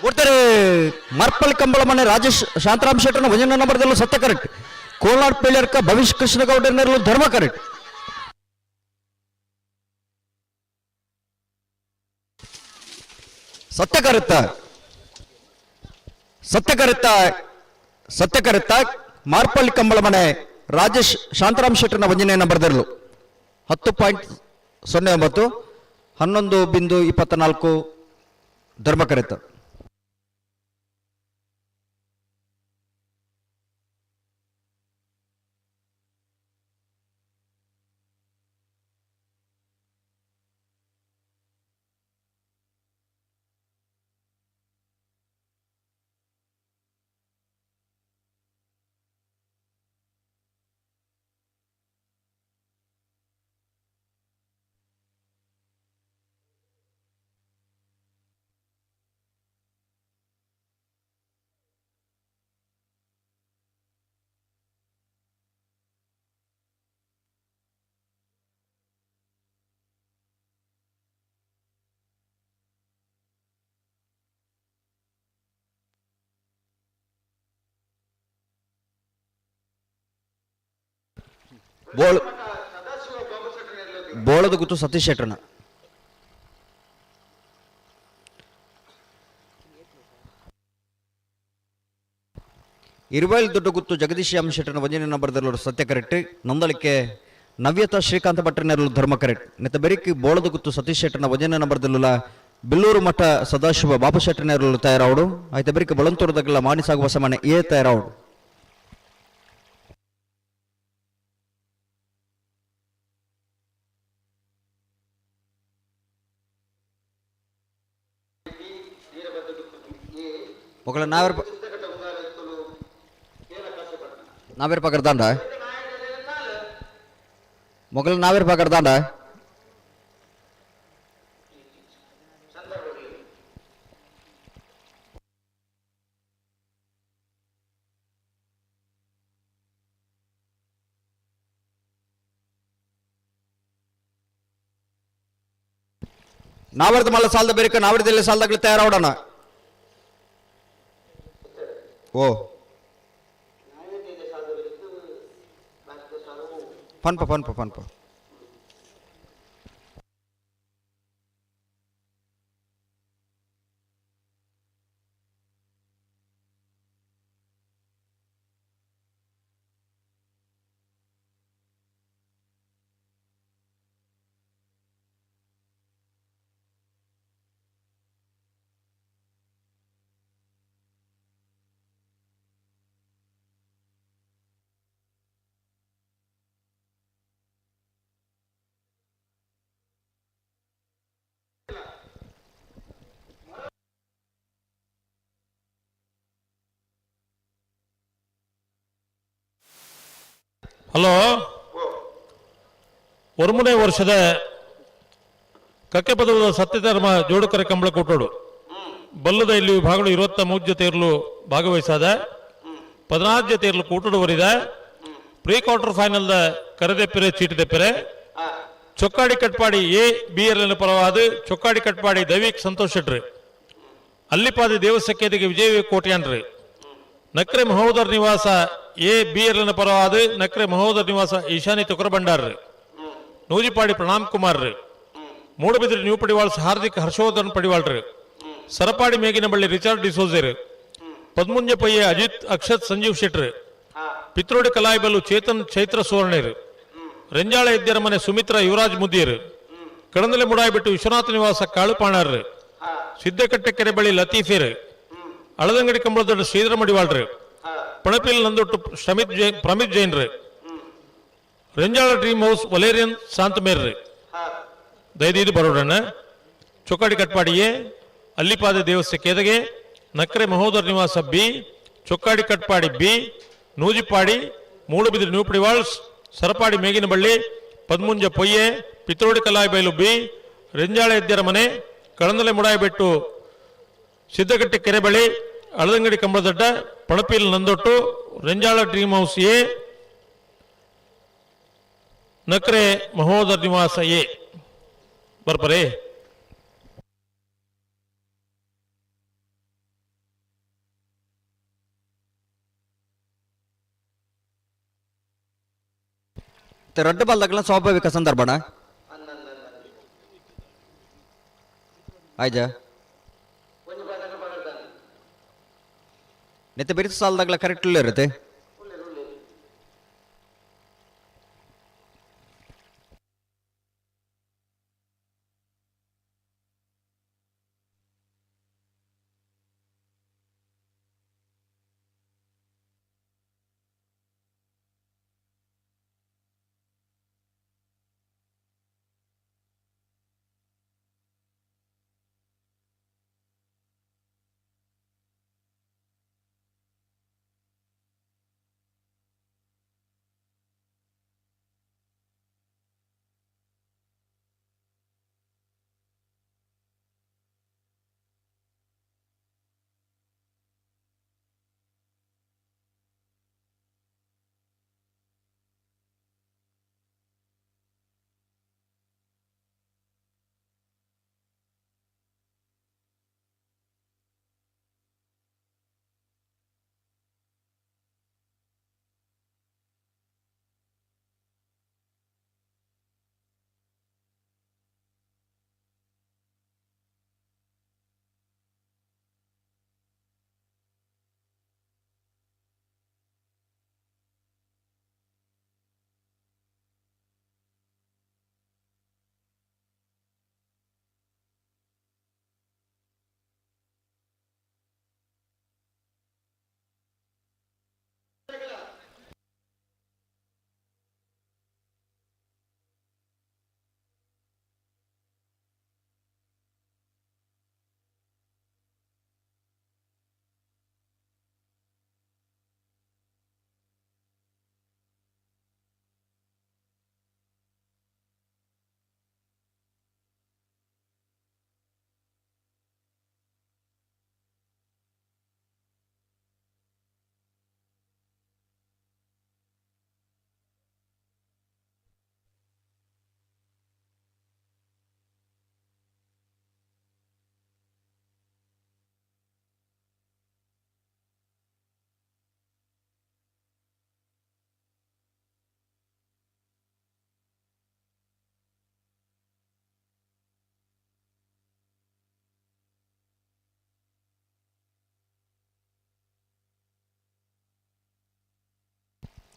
ಒಟ್ಟಾರೆ ಮರ್ಪಲ್ ಕಂಬಳ ಮನೆ ರಾಜೇಶ್ ಶಾಂತರಾಮ್ ಶೆಟ್ಟರ್ನ ಒಂಜನೇ ನಂಬರ್ದಲ್ಲೂ ಸತ್ಯ ಕರೆಕ್ಟ್. ಕೋಲಾರ್ ಪೇಳ್ಯರ್ಕ ಭವಿಷ್ಯ ಕೃಷ್ಣಗೌಡರಲ್ಲೂ ಧರ್ಮ ಕರೆಕ್ಟ್. ಸತ್ಯ ಕರೆಕ್ತ, ಸತ್ಯ ಕರೆಕ್ತ, ಸತ್ಯ ಕರೆಕ್ತ. ಮಾರ್ಪಳ್ಳಿ ಕಂಬಳ ಮನೆ ರಾಜೇಶ್ ಶಾಂತರಾಮ್ ಶೆಟ್ಟರ್ನ ಒಂಜನೇ ನಂಬರ್ದಲ್ಲೂ 10.09, 11.24 ಧರ್ಮ ಕರೆತ. ಬೋಳ್ ಬೋಳದ ಗುತ್ತು ಸತೀಶ್ ಶೆಟ್ಟರ್ನ. ಇರುವೈಲ್ ದೊಡ್ಡ ಗುತ್ತು ಜಗದೀಶ್ ಎಂ ಶೆಟ್ಟರ್ನ ಒಂಜನೇ ನಂಬರ್ದಲ್ಲೂ ಸತ್ಯ ಕರೆಕ್ಟ್. ನಂದಳಿಕೆ ನವ್ಯತಾ ಶ್ರೀಕಾಂತ ಭಟ್ರನೆರಲು ಧರ್ಮ ಕರೆಕ್ಟ್. ನೆತ್ತ ಬೆರಿಕಿ ಬೋಳದ ಗುತ್ತು ಸತೀಶ್ ಶೆಟ್ಟರ್ನ ಒಂಜನೇ ನಂಬರ್ದಲ್ಲುಲ ಬಿಲ್ಲೂರು ಮಠ ಸದಾಶಿವ ಬಾಬು ಶೆಟ್ಟರ್ನೆರಲು ತಯಾರಾವಡು. ಆಯ್ತ ಬೆರಿಕಿ ಬೊಳಂತೂರದಗಲ ಮಾಣಿಸಾಗುವ ಸಮಾನೆ ಏ ತಯಾರಾವಡು. ಮಗಳ ನಾವೇರ್ ನಾವೇರ್ ಪಕಡ್ದಾಂಡ, ಮೊಗಲ ನಾವೇರ್ ಪಕಡ್ದಾಂಡ. ನಾವರ್ದ ಮಲ್ಲ ಸಾಲದ ಬೇರೆ ನಾವರ್ದಲ್ಲಿ ಸಾಲದಾಗಲಿ ತಯಾರಾವಡೋಣ. ಓ ಪನ್ಪ ಪನ್ಪ ಪನ್ಪ. ಹಲೋ, ಒರ್ಮುನೆ ವರ್ಷದ ಕಕ್ಕೆ ಪದವದ ಸತ್ಯಧರ್ಮ ಜೋಡುಕರೆ ಕಂಬಳ ಕೂಟೋಡು ಬಲ್ಲದ ಇಲ್ಲಿ ವಿಭಾಗಗಳು 23 ಜೊತೆಯರ್ಲು ಭಾಗವಹಿಸಾದ 14 ಜೊತೆಯರ್ಲು ಕೂಟೋಡು ವರಿದ. ಪ್ರೀ ಕ್ವಾರ್ಟರ್ ಫೈನಲ್ದ ಕರೆದೆಪ್ಪೆರೆ ಚೀಟಿದೆಪ್ಪೆರೆ ಚೊಕ್ಕಾಡಿ ಕಟ್ಪಾಡಿ ಎ ಬಿ ಎಲ್ ಪರವಾದ ಚೊಕ್ಕಾಡಿ ಕಟ್ಪಾಡಿ ದೈವಿಕ್ ಸಂತೋಷ್ ಶೆಟ್ರಿ, ಅಲ್ಲಿಪಾದಿ ದೇವಸಖ್ಯತೆಗೆ ವಿಜಯ ಕೋಟ್ಯಾನ್ರಿ, ನಕ್ರೆ ಮಹೋದರ್ ನಿವಾಸ ಎ ಬಿ ಎಲ್ ಪರವಾದ ನಕ್ರೆ ಮಹೋದರ್ ನಿವಾಸ ಈಶಾನಿ ತುಕರ ಭಂಡಾರ್ರಿ, ನೂಜಿಪಾಡಿ ಪ್ರಣಾಮ್ ಕುಮಾರ್ ರೀ, ಮೂಡಬಿದ್ರಿ ನ್ಯೂ ಪಡಿವಾಳ್ಸ್ ಹಾರ್ದಿಕ್ ಹರ್ಷವರ್ಧನ್ ಪಡಿವಾಳ್ರಿ, ಸರಪಾಡಿ ಮೇಗಿನಬಳ್ಳಿ ರಿಚಾರ್ಡ್ ಡಿಸೋಜರ್, ಪದ್ಮುಂಜ ಪಯ್ಯ ಅಜಿತ್ ಅಕ್ಷತ್ ಸಂಜೀವ್ ಶೆಟ್ರಿ, ಪಿತ್ರೋಡಿ ಕಲಾಯಿಬಲ್ಲು ಚೇತನ್ ಚೈತ್ರ ಸುವರ್ಣೇರು, ರೆಂಜಾಳ ಇದ್ಯರ ಮನೆ ಸುಮಿತ್ರಾ ಯುವರಾಜ್ ಮುದ್ದೀರ್, ಕಡಂದಲೆ ಮುಡಾಯಿಬಿಟ್ಟು ವಿಶ್ವನಾಥ ನಿವಾಸ ಕಾಳುಪಾಣಾರ್, ಸಿದ್ದಕಟ್ಟೆ ಕೆರೆ ಬಳಿ ಲತೀಫೇರ್, ಅಳದಂಗಡಿ ಕಂಬಳದೊಡ್ಡ ಶ್ರೀಧರ ಮಡಿವಾಳ್ರಿ, ಪಣಪಿಲ್ ನಂದೊಟ್ಟು ಶಮಿತ್ ಜೈನ್ ಪ್ರಮಿತ್ ಜೈನ್ರಿ, ರೆಂಜಾಳ ಡ್ರೀಮ್ ಹೌಸ್ ವಲೇರಿಯನ್ ಶಾಂತಮೇರ್ರಿ. ದಯದೀದು ಬರೋಡಣ್ಣ. ಚೊಕ್ಕಾಡಿ ಕಟ್ಪಾಡಿಯೇ ಅಲ್ಲಿಪಾದ ದೇವಸ್ಥೆ ಕೇದಗೆ, Nakre Mahodar Nivasa B, Chokkadi Katpadi B, Nujipadi Moodbidri new Padivals, Sarapadi Meginaballi, Padmunja Poyye, Pitrodi Kalayibailu B, Renjala Edyara ಮನೆ, ಕಳಂದಲೆ ಮುಡಾಯಿಬೆಟ್ಟು ಸಿದ್ದಕಟ್ಟೆ ಕೆರೆ ಬಳಿ, Aladangadi Kambaladodda, Panapil Nandottu, Renjala dream house A, Nakre Mahodar ನಿವಾಸ ಎ. ಬರ್ಪರೇ. ರಡ್ಡ್ ಬಾಲ್ದಾಗಲ ಸ್ವಾಭಾವಿಕ ಸಂದರ್ಭನ ಆಯ್ಜ ನೆತ್ತ ಬೆರಿತ ಸಾಲದಾಗಲ ಕರೆಕ್ಟ್ ಇರುತ್ತೆ.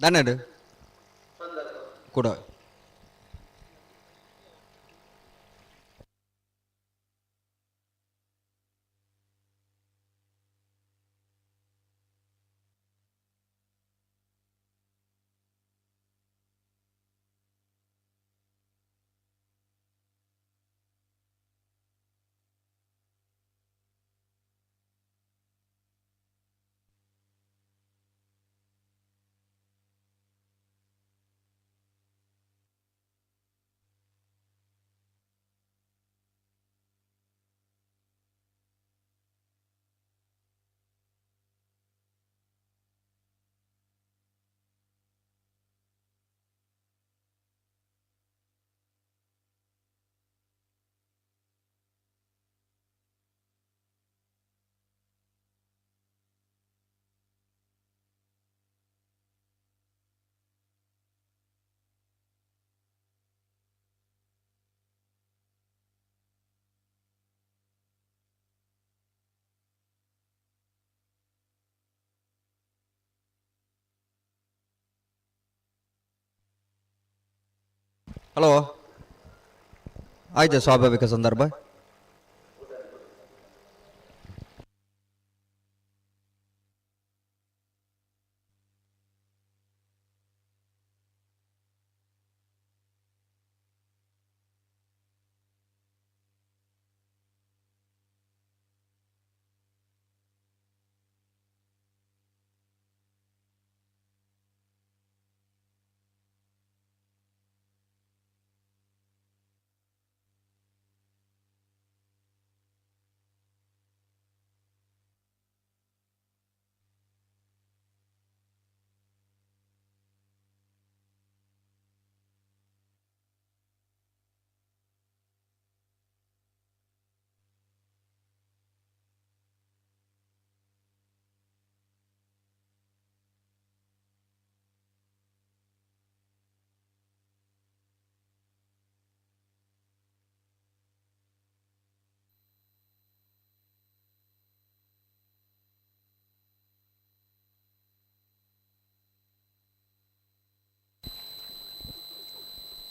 ದಾನೇಡು ಕೂಡ. ಹಲೋ, ಆಯ್ತು, ಸ್ವಾಭಾವಿಕ ಸಂದರ್ಭ.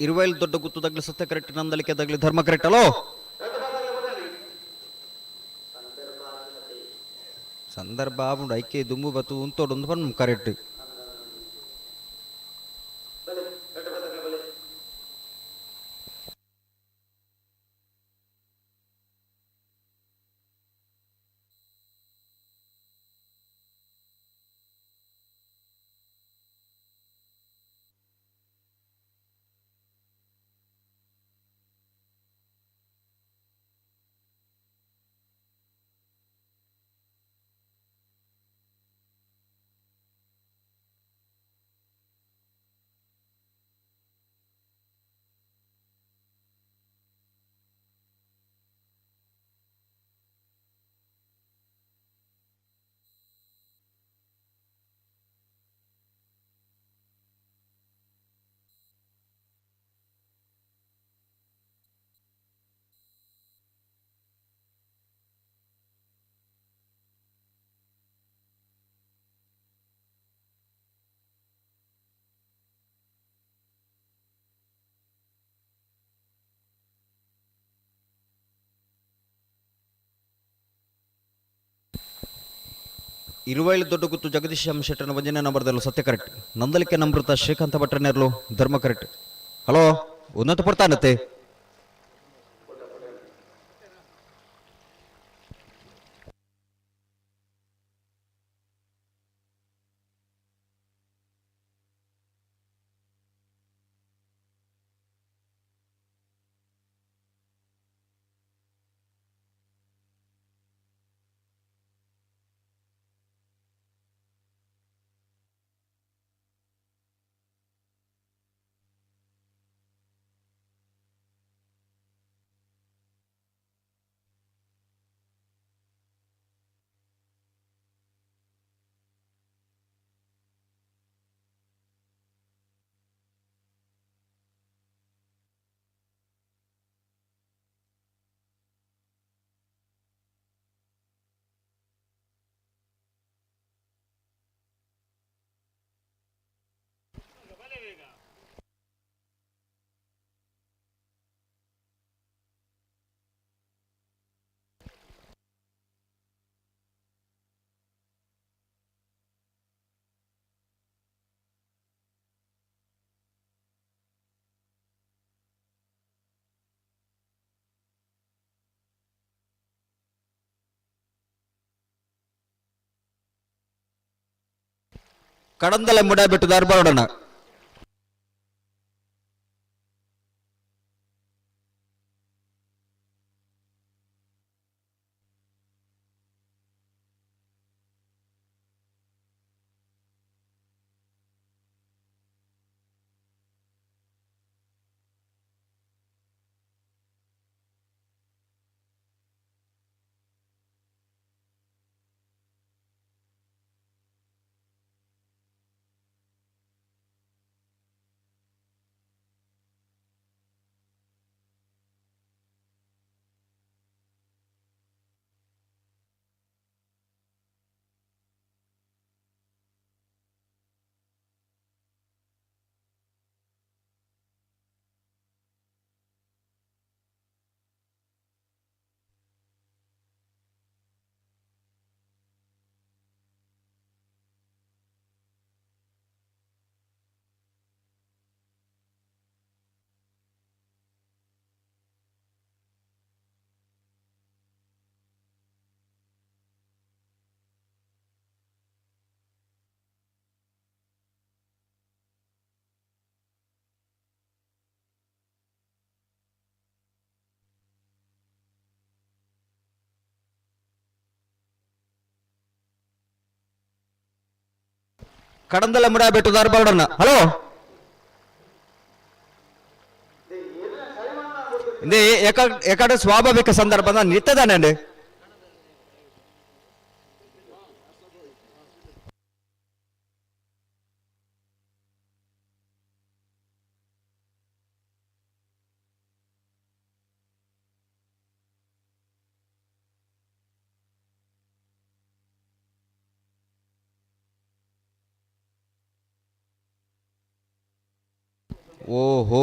ಇರುವೈಲ್ ದೊಡ್ಡ ಗುತ್ತು ದಗ್ಲಿ ಸತ್ಯ ಕರೆಕ್ಟ್, ನಂದಳಿಕೆ ದಗ್ಲಿ ಧರ್ಮ ಕರೆಕ್ಟ್. ಹಲೋ, ಸಂದರ್ಭ ಆಪುಂಡು ಐಕೆ ದುಂಬು ಬತ್ತು ಉಂತೋಡು ಒಂದು ಪನ್ ಕರೆಕ್ಟ್. ಇರುವೈಲ್ ದೊಡ್ಡ ಗುತ್ತು ಜಗದೀಶ್ ಎಂ ಶೆಟ್ಟರ್ನ ಒಂಜನೇ ನಂಬರ್ದಲ್ಲೂ ಸತ್ಯ ಕರೆಕ್ಟ್, ನಂದಲಿಕೆ ನಮೃತ ಶ್ರೀಕಾಂತ ಭಟ್ರನೇರ್ಲು ಧರ್ಮ ಕರೆಕ್ಟ್. ಹಲೋ, ಉನ್ನತ ಪಡ್ತಾನತ್ತೆ. ಕಡಂದಲೆ ಮುಡ ಬಿಟ್ಟು ದಾರ್ಬಾರೋಣ. ಕಡಂದಲೆ ಮುಡ ಬಿಟ್ಟು ದಾರ್ಬಾರೋಣ. ಹಲೋ, ಇಂದೇ ಎಕಡೆ ಸ್ವಾಭಾವಿಕ ಸಂದರ್ಭದ ನಿತ್ತದಾನೆ. ಓಹೋ,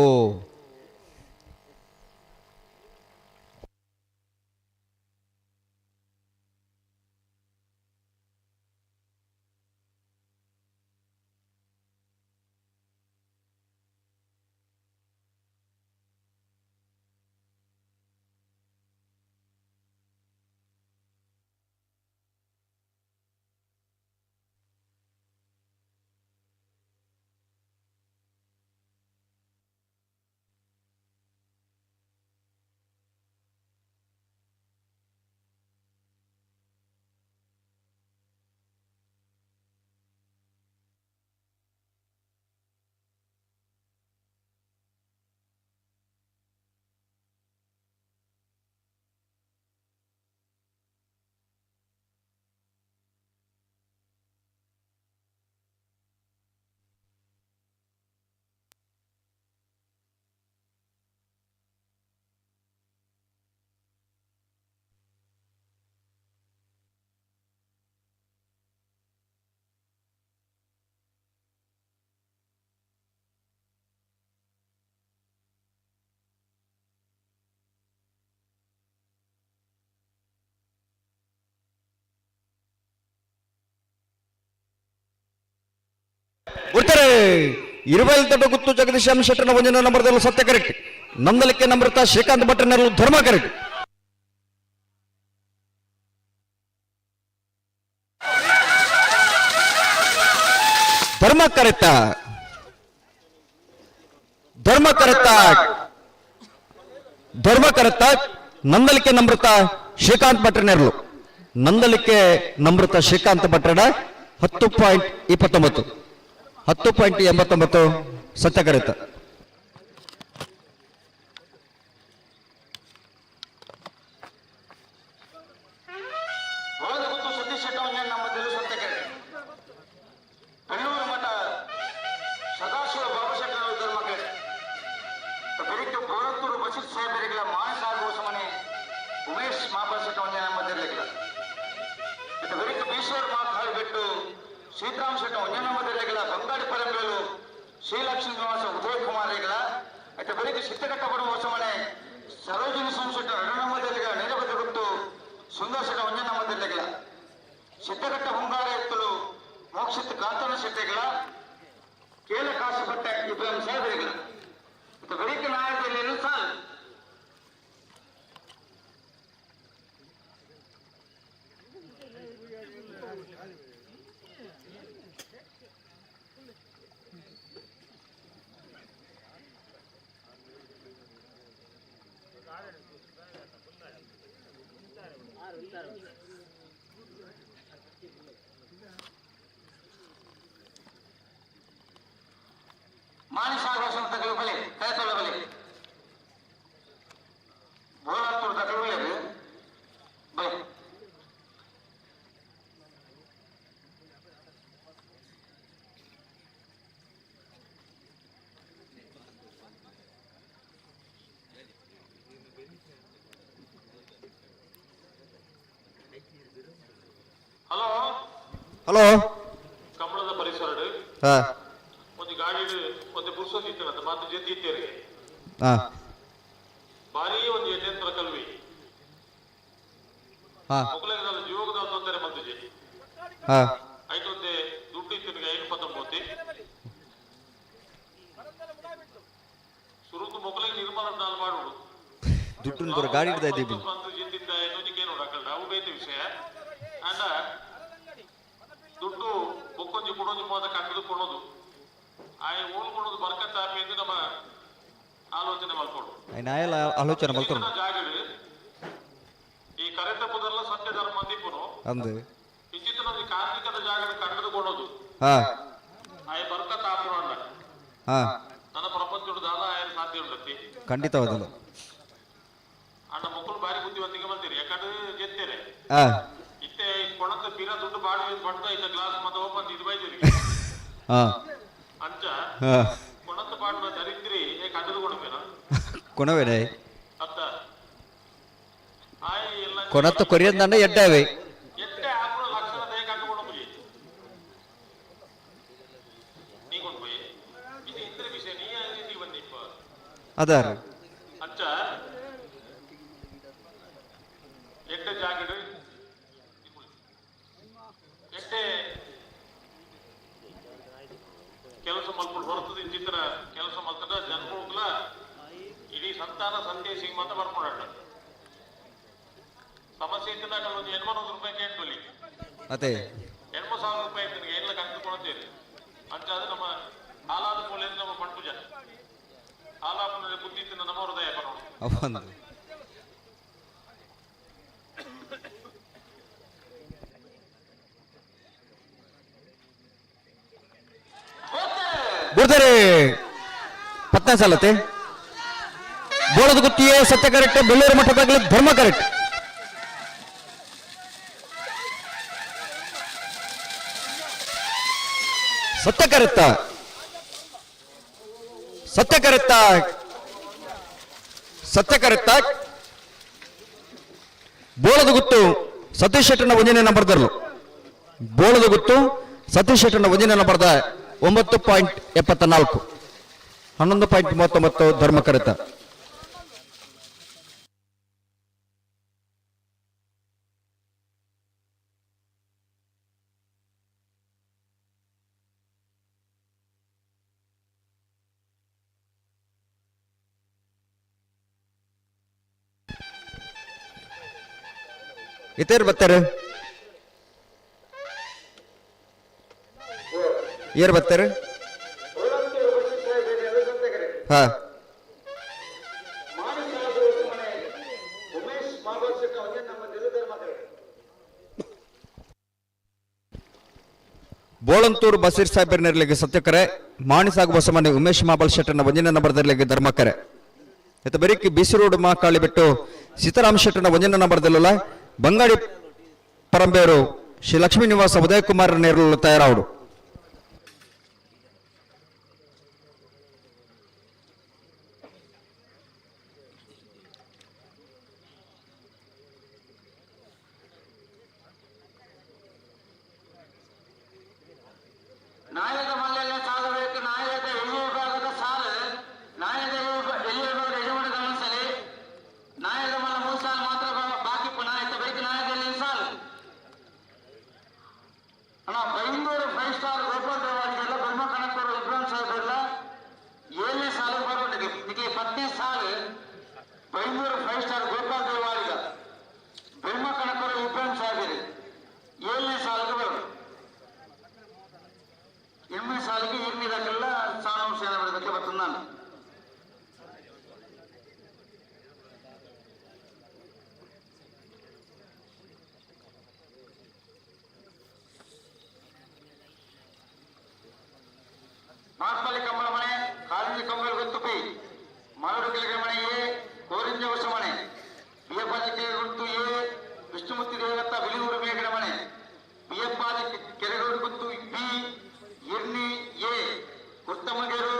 ಉತ್ತರ ಇರುವೈಲ್ ದೊಡ್ಡ ಗುತ್ತು ಜಗದೀಶ್ ಎಂ ಶೆಟ್ಟರ್ನ ಒಂದನೇ ನಂಬರ್ದಲ್ಲೂ ಸತ್ಯ ಕರೆಕ್ಟ್. ನಂದಲಿಕೆ ನಮ್ರತ ಶ್ರೀಕಾಂತ್ ಭಟ್ರನಲ್ಲೂ ಧರ್ಮ ಕರೆಕ್ಟ್. ಧರ್ಮ ಕರೆಕ್ಟ, ಧರ್ಮ ಕರೆಕ್ಟ, ಧರ್ಮ ಕರೆಕ್ಟ. ನಂದಲಿಕೆ ನಮ್ರತ ಶ್ರೀಕಾಂತ್ ಭಟ್ರನೆರಲು, ನಂದಲಿಕೆ ನಮ್ರತ ಶ್ರೀಕಾಂತ್ ಭಟ್ರಡ 10.29, 10.89 ಸತ್ಯ ಕರೆತ. ಬೋಳದಗುತ್ತು ಸತೀಶ್ ಶೆಟ್ಟವನ್ನೇ ನಮ್ಮ ಸತ್ಯಕ್ಕೆ. ಬೆಳ್ಳೂರು ಮಠ ಸದಾಶಿವ ಬಾಬು ಶೆಟ್ಟರ ಧರ್ಮಕ್ಕೆ. ಬೆಳಿಗ್ಗೆ ಬೋರತ್ತೂರು ಬಸೀರ್ ಸಾಹೇಬರಿಗಳ ಮಾನಸಾಗುವ ಸಮನೆ ಉಮೇಶ್ ಮಾಪಾ ಶೆಟ್ಟವನ್ನೇ ನಮ್ಮ ದಿಲ್ಲಿಗಳ. ಬೆಳಿಗ್ಗೆ ಬೀಸೂರು ಮಾತಾಡಿ ಬಿಟ್ಟು ಸೀತಾರಾಮ್ ಶೆಟ್ಟ ಒಂದೇ ನಮ್ಮ ದಿಲ್ಲಿಗಳ. ಬಂಗಾಡಿ ಪರಂಬೇಲು ಶ್ರೀಲಕ್ಷ್ಮೀ ನಿವಾಸ ಉದಯ ಕುಮಾರಿಗಳ. అయితే ಬೆಳಿಗ್ಗೆ ಸಿದ್ದಘಟ್ಟ ಬರುವ ಹೊಸಮನೆ ಸರೋಜಿನಿ ಸಂಸೆಟ್ಟ ಎರಡು ನಮ್ಮ ದಿಲ್ಲಿಗಳ. ನೀರವತಿ ಗುತ್ತು ಸುಂದರ ಶೆಟ್ಟ ಒಂದೇ ನಮ್ಮ ದಿಲ್ಲಿಗಳ. ಸಿದ್ದಘಟ್ಟ ಹುಂಗಾರ ಎತ್ತಲು ಮೋಕ್ಷಿತ್ ಕಾಂತನ ಶೆಟ್ಟಿಗಳ. ಕೇಲ ಕಾಸುಪಟ್ಟ ಇಬ್ರಾಹಿಂ ಸಾಹೇಬರಿಗಳ. ಬೆಳಿಗ್ಗೆ ನಾಯಕರಲ್ಲಿ ಸಾಲ್. ಮಾನಸಾಘೋಷಣ ತಗಲು ಬಲೆ ಕೈತೊಳ್ಳ ಬಲೆ ಬೋಲಾತ್ತೂರು ತಗಲು ಬಲೆ. ಹಲೋ. ಹಲೋ. ಕಂಬಳದ ಪರಿಸರ ಹಾ. ಒಂದು ಗಾಡಿ ಒಂದು ಪುರುಷ ಇತ್ತಂತ ಮಾತು ಜೊತೆ ಇದ್ದೇವೆ. ಹಾ. ಭಾರಿ ಒಂದು ಎಡ್ಡೆಂತರ ಕಲ್ವಿ. ಹಾ. ಮೊಗಲಗದ ಜೀವಗದ ತೊಂದರೆ ಬಂದಿದೆ. ಹಾ. ಐತೊಂದೆ ದುಡ್ಡು ಇತ್ತು ಐನು ಪತ್ತೊಂಬತ್ತಿ ಸುರುಕು ಮೊಗಲಿಗೆ ನಿರ್ಮಾಣ ನಾನು ಮಾಡುದು. ದುಡ್ಡು ಬರೋ ಗಾಡಿ ಹಿಡ್ದಾ ಇದ್ದೀವಿ. ಬಂದು ಜಿದ್ದಿದ್ದ ಇನ್ನೊಂದಕ್ಕೆ ನೋಡಕ್ಕಲ್ಲ, ಅವು ಬೇತೆ ವಿಷಯ. ಅಂಡ ದುಡ್ಡು ಬೊಕ್ಕೊಂಜಿ ಕುಡೊಂಜಿ ಮಾತ ಕಂಡು ಕೊಡೋದು ಆಯ್ ಓಲ್ ಕೊಡೋದು ಬರ್ಕತ್ತ ಎಂದು ನಮ್ಮ ಆಲೋಚನೆ ಮಾಡ್ಕೊಡು. ನಾಯಲ್ಲ ಆಲೋಚನೆ ಮಲ್ತರು. ಜಾಗಡು ಈ ಕರೆತ ಪುದರ್ಲ ಸತ್ಯ ಧರ್ಮ ದೀಪನು. ಅಂದು. ವಿಚಿತ್ರ ಕಾರ್ಮಿಕದ ಜಾಗದ ಕಂಡುಕೊಳ್ಳೋದು. ಹಾ. ಆಯ್ ಬರ್ಕತ್ತ ಆಪುರ ಅಂಡ. ಹಾ. ನನ್ನ ಪ್ರಪಂಚದ ದಾದ ಆಯ್ ಸಾಧ್ಯ ಉಂಟತಿ. ಖಂಡಿತವಾದಲ್ಲ. ಅಣ್ಣ ಮಕ್ಕಳು ಬಾರಿ ಬುದ್ಧಿವಂತಿಕೆ ಬಂದಿರಿ, ಯಾಕಂದ್ರೆ ಗೆತ್ತೇರೆ. ಹಾ. ಇತ್ತೆ ಕೊಣದ ತೀರಾ ದುಡ್ಡು ಬಾಡಿ ಬಂಡ ಇದ್ದ ಗ್ಲಾಸ್ ಮತ್ತೆ ಓಪನ್ ಇದು ಬೈದಿರಿ. ಹಾ. ಅಂಚ. ಹಾ. ಕೊಣದ ಪಾಡುವ ದರಿದ್ರಿ ಕಂಡುಕೊಳ್ಬೇನ. ಕೊಣವೇನೆ. ಅತ್ತ ಆಯ್ ಎಲ್ಲ. ಕೊಣತ್ತ ಕೊರಿಯಂದಂಡ ಎಡ್ಡಾವೆ. ಎಟ್ಟೆ ಆಪುರ ಲಕ್ಷಣ ದಯ ಕಂಡುಕೊಂಡು ಹೋಗಿ ನೀ ಕೊಂಡು ಹೋಯಿ ಇದು ಇಂದ್ರ ವಿಷಯ ನೀ ಇಲ್ಲಿ ಬಂದಿಪ್ಪ. ಅದಾರ. ಅಂಚ ಎಡ್ಡೆ ಜಾಗಡು ಎಡ್ಡೆ ಕೆಲಸ ಮಲ್ಪುಡು ಹೊರತದ ಇಂಚಿತ್ರ ಕೆಲಸ ಮಲ್ತದ ಜನ್ಮಗಳ ಇಡೀ ಸಂತಾನ ಸಂದೇಶ ಮಾತ್ರ ಬರ್ಕೊಂಡ ಸಮಸ್ಯೆ ಇದ್ದಾಗ ಒಂದು 800 ರೂಪಾಯಿ ಕೇಳ್ಕೊಳ್ಳಿ. ಅದೇ. 80,000 ರೂಪಾಯಿ ಇತ್ತು ಎಲ್ಲ ಕಂಡುಕೊಳ್ತೇವೆ ಅಂಚ. ಅದು ನಮ್ಮ ಹಾಲಾದ ಮೂಲೆ ನಮ್ಮ ಪಂಪುಜ ಹಾಲಾಪುರ ಬುದ್ಧಿ ಇತ್ತು ನಮ್ಮ ಹೃದಯ ಬರೋಣ. ಅವಂದು. ಗುರ್ತಾರೆ ಪತ್ನ ಸಾಲತ್ತೆ. ಬೋಳದ ಗುತ್ತಿಯೇ ಸತ್ಯ ಕರೆಕ್ಟ್, ಬೆಳ್ಳೂರು ಮಠದಾಗಲಿ ಧರ್ಮ ಕರೆಕ್ಟ್. ಸತ್ಯ ಕರೆಕ್ತ, ಸತ್ಯ ಕರೆಕ್ತ, ಸತ್ಯ ಕರೆಕ್ತ. ಬೋಳದ ಗುತ್ತು ಸತೀಶ್ ಶೆಟ್ಟರ್ನ ಒಂದನೇ ನಂಬರ್ದಲ್ಲೂ, ಬೋಳದ ಗುತ್ತು ಸತೀಶ್ ಶೆಟ್ಟರ್ನ ಒಂದನೇ ನಂಬರ್ದ 9.74, 11.39 ಧರ್ಮ ಕರೆತ. ಇತೇರ್ ಬತ್ತಾರೆ? ಏರ್ ಬತ್ತಾರೆ? ಹಾ, ಬೋಳಂತೂರು ಬಸೀರ್ ಸಾಹೇಬರ್ ನೆರಳಿಗೆ ಸತ್ಯಕರೆ, ಮಾಣಿಸಾಗು ಬಸಮನೆ ಉಮೇಶ್ ಮಾಬಲ್ ಶೆಟ್ಟರ್ನ ಒಂಜನೇ ನಂಬರ್ ದರ್ಲಿಗೆ ಧರ್ಮಕರೆ. ಇತ್ತ ಬೆರಿಕಿ ಬಿಸಿ ರೋಡ್ ಮಾಕಾಳಿ ಬಿಟ್ಟು ಸೀತಾರಾಮ್ ಶೆಟ್ಟರ್ನ ಒಂಜನೇ ನಂಬರ್ ದಲ್ಲುಲ ಬಂಗಾಡಿ ಪರಂಬೇರು ಶ್ರೀ ಲಕ್ಷ್ಮೀ ನಿವಾಸ ಉದಯ್ ಕುಮಾರ್ ನೇರಲು ತಯಾರಾవుడు. ನಾಯಕ ಮಲ್ಲೆಲ್ಲ ಸಾಗಬೇಕು. ನಾಯಕ ಎಲ್ಲಿ ವಿಭಾಗದ ಸಾಲು, ನಾಯಕ ಎಲ್ಲಿ ವಿಭಾಗದ ಯಜಮಾನ ಗಮನಿಸಲಿ. ನಾಯಕ ಮಲ್ಲ ಮೂರು ಸಾಲು ಮಾತ್ರ ಬಾಕಿ. ನಾಯಕ ಬೈಕ್ ನಾಯಕ ಎಲ್ಲಿ ಸಾಲು ಅಣ್ಣ. ಬೈಂದೂರು ಫೈವ್ ಸ್ಟಾರ್ ಗೋಪಾಲ್ ದೇವಾಡಿಗೆಲ್ಲ, ಬ್ರಹ್ಮ ಕಣಕೂರು ಇಬ್ರಾಹಿಂ ಸಾಹೇಬ್ ಎಲ್ಲ ಏಳನೇ ಸಾಲು ಬರೋಟಿಗೆ. ನಿಮಗೆ 10ನೇ ಸಾಲು. ಬೈಂದೂರು ಫೈವ್ ಸ್ಟಾರ್ ಗೋಪಾಲ್ ದೇವಾಡಿಗ, ಬ್ರಹ್ಮ ಕಣಕೂರು ಇಬ್ರಾಹಿಂ ಸಾಹೇಬ್ ಏಳನೇ ಸಾಲಿಗೆ ಬರೋದು. ಎಮ್ಮೆ ಸಾಲಿಗೆ ಎಮ್ಮಿದಕ್ಕೆಲ್ಲ ಸಾನು ಸೇನೆ ಬರೋದಕ್ಕೆ ಬರ್ತದೆ. ಮಾರ್ಪಳ್ಳಿ ಕಂಬಳ ಮನೆ, ಕಾರಿಂಜಿ ಕಂಬಳ ಗೊತ್ತು ಪಿ, ಮರಡು ಕೆಳಗೆ ಮನೆ ಎ, ಕೋರಿಂಜ ಹೊಸ ಮನೆ, ಬಿಯಪ್ಪಾಜಿ ಕೆರೆ ಗುತ್ತು ಎ, ವಿಷ್ಣುಮೂರ್ತಿ ದೇವತ್ತ ಬಿಳಿಯೂರು ಮೇಗಡ ಮನೆ, ಬಿಯಪ್ಪಾಜಿ ಕೆರೆಗೋಡು ಗುತ್ತು ಬಿ, ಇರ್ನಿ ಎ, ಕುರ್ತಮಗೇರು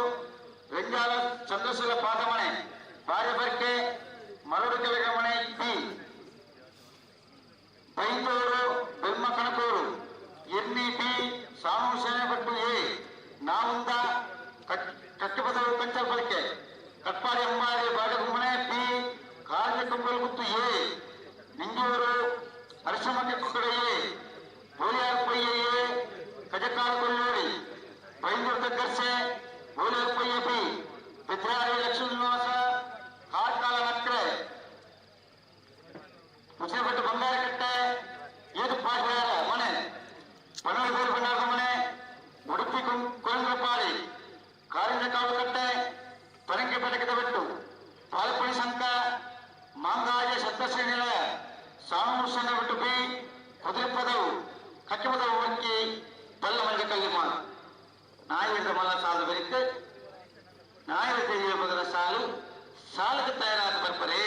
ರೆಂಜಾಲ ಚಂದ್ರಶೀಲ ಪಾದ ಮನೆ, ಬಾರ್ಯಬರ್ಕೆ ಮರಡು ಕೆಳಗೆ ಮನೆ ಬಿ, ಬೈಂದೂರು ಬೆಮ್ಮ ಕಣಕೂರು ಎನ್ನಿ ಬಿ, ಸಾನು ಸೇನೆಪಟ್ಟು ಎ, ನಾವುಂದ ಕಟ್ಟಿಪದವು ಕಂಚಲ್ ಬಳಿಕೆ, ಕಟ್ಪಾಡಿ ಅಂಬಾರಿ ಬಾಡಗುಮ್ಮನೆ ಬಿ, ಕಾರ್ಯ ಗುತ್ತು ಎ, ನಿಂಜೂರು ಅರಸಮಕ್ಕೆ ಕುಕ್ಕಡೆ ಎ, ಬೋಲಿಯಾರ್ ಪೊಯ್ಯೆ ಎ, ಕಜಕಾಲ ಕೊಲ್ಲೂರಿ ಬೈಂದೂರು ತಗ್ಗರ್ಸೆ ಬೋಲಿಯಾರ್ ಪೊಯ್ಯೆ ಬಿ, ಪೆದ್ರಾರಿ ಲಕ್ಷ್ಮೀ ನಿವಾಸ ಕಾಟ್ಕಾಲ ನಕ್ರೆ ಮುಚ್ಚಿನಪಟ್ಟು ಬಂಗಾರಕಟ್ಟೆ ಏದು ಪಾಠ ಮನೆ, ಬನ್ನೂರು ಭಂಡಾರದ ಮನೆ, ಉಡುಪಿ ಕೊರಂದ್ರಪಾಡಿ ಕಾರಿಂಜ ಕಾಳುಕಟ್ಟೆ ಪರಂಗಿ ಪಟಕದ ಬೆಟ್ಟು, ಪಾಲಪುಳಿ ಸಂಕ ಮಾಂಗಾಯ ಸಪ್ತಶ್ರೀ ನಿಲಯ ಸಾಮೂರು ಸಣ್ಣ ಬಿಟ್ಟು ಬಿ, ಕುದುರೆಪದವು ಕಕ್ಕಿಪದವು ಒಕ್ಕಿ ಬಲ್ಲ ಮಂಜ ಕಲ್ಲಿಮಾನ್. ನಾಯಿರದ ಮಲ್ಲ ಸಾಲು ಬೆರಿತು ನಾಯರ ತೆಗೆಯ ಮೊದಲ ಸಾಲು ಸಾಲಕ್ಕೆ ತಯಾರಾದ ಬರ್ಪರೆ.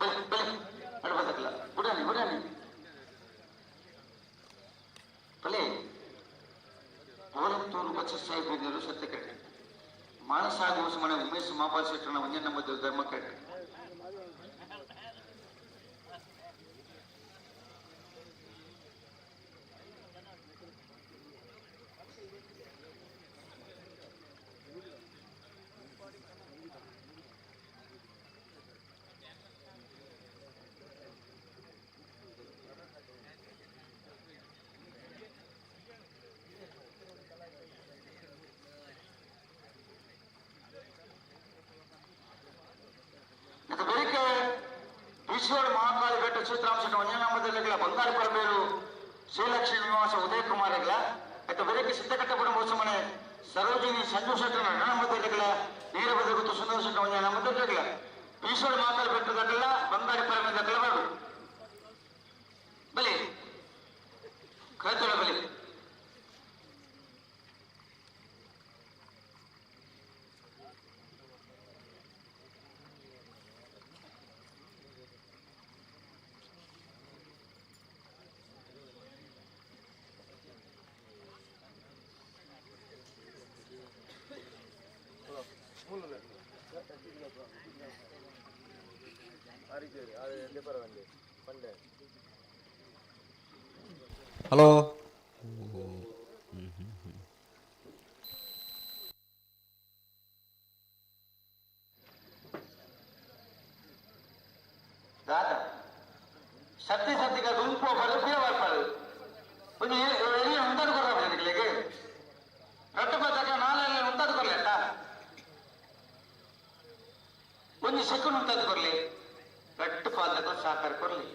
ಬಲೆ ಬಲೆ ಅಡಬದಕ್ಕಲ್ಲ ಬುಡಾನಿ ಬುಡಾನಿ ಬಲೆ. ಬೋಲಂತೂರು ಬಚ್ಚ ಸಾಹೇಬ್ ಸತ್ಯ ಕಟ್ಟೆ, ಮಾನಸಾಗುವ ಮನೆ ಉಮೇಶ್ ಮಾಪಾಲ್ ಶೆಟ್ಟರ್ನ ಒಂದೇ ನಮ್ಮ ಧರ್ಮ ಕಟ್ಟೆ. ಮತ್ತು ಬೆಳಿಗ್ಗೆ ಈಶ್ವರ ಮಹಾಕಾಳಿ ಬೆಟ್ಟ ಸೂತ್ರಾಂಶ ಒಂಜನಾಮದಲ್ಲಿಗಳ ಬಂಗಾರ ಪರಬೇರು ಶ್ರೀಲಕ್ಷ್ಮೀ ನಿವಾಸ ಉದಯ ಕುಮಾರ್ ಇಗಳ ಮತ್ತು ಬೆಳಿಗ್ಗೆ ಸಿದ್ಧಕಟ್ಟಪುರ ಮನೆ ಸರೋಜಿನಿ ಸಂಜು ಶೆಟ್ಟರ ನಡಮದಲ್ಲಿಗಳ ನೀರಬದ ಗುತ್ತು ಸುಂದರ ಶೆಟ್ಟ ಒಂಜನಾಮದಲ್ಲಿಗಳ ಈಶ್ವರ ಮಹಾಕಾಳಿ ಬೆಟ್ಟದಕ್ಕೆಲ್ಲ ಬಂಗಾರ ಪರಮೇದಕ್ಕೆಲ್ಲ ಬರಬೇಕು. ಬಲಿ ಕೈತೊಳ ಬಲಿ. ಹಲೋ. ದಾದ ಸತ್ಯ ಸತ್ಯಗ ಗುಂಪು ಬರು ಪಿರ ಬರ್ಪಾರು. ಒಂದು ಎಲ್ಲಿ ಉಂಟಾಡು ಕೊಡ್ರ ನಿಕ್ಲೆಗ್. ಸೆಕೆಂಡ್ ಉಂಟದ್ದು ಕೊರ್ಲಿ, ರಡ್ಡ್ ಪಾಲ್ದಕ ಸಹಕಾರ ಕೊರ್ಲಿ.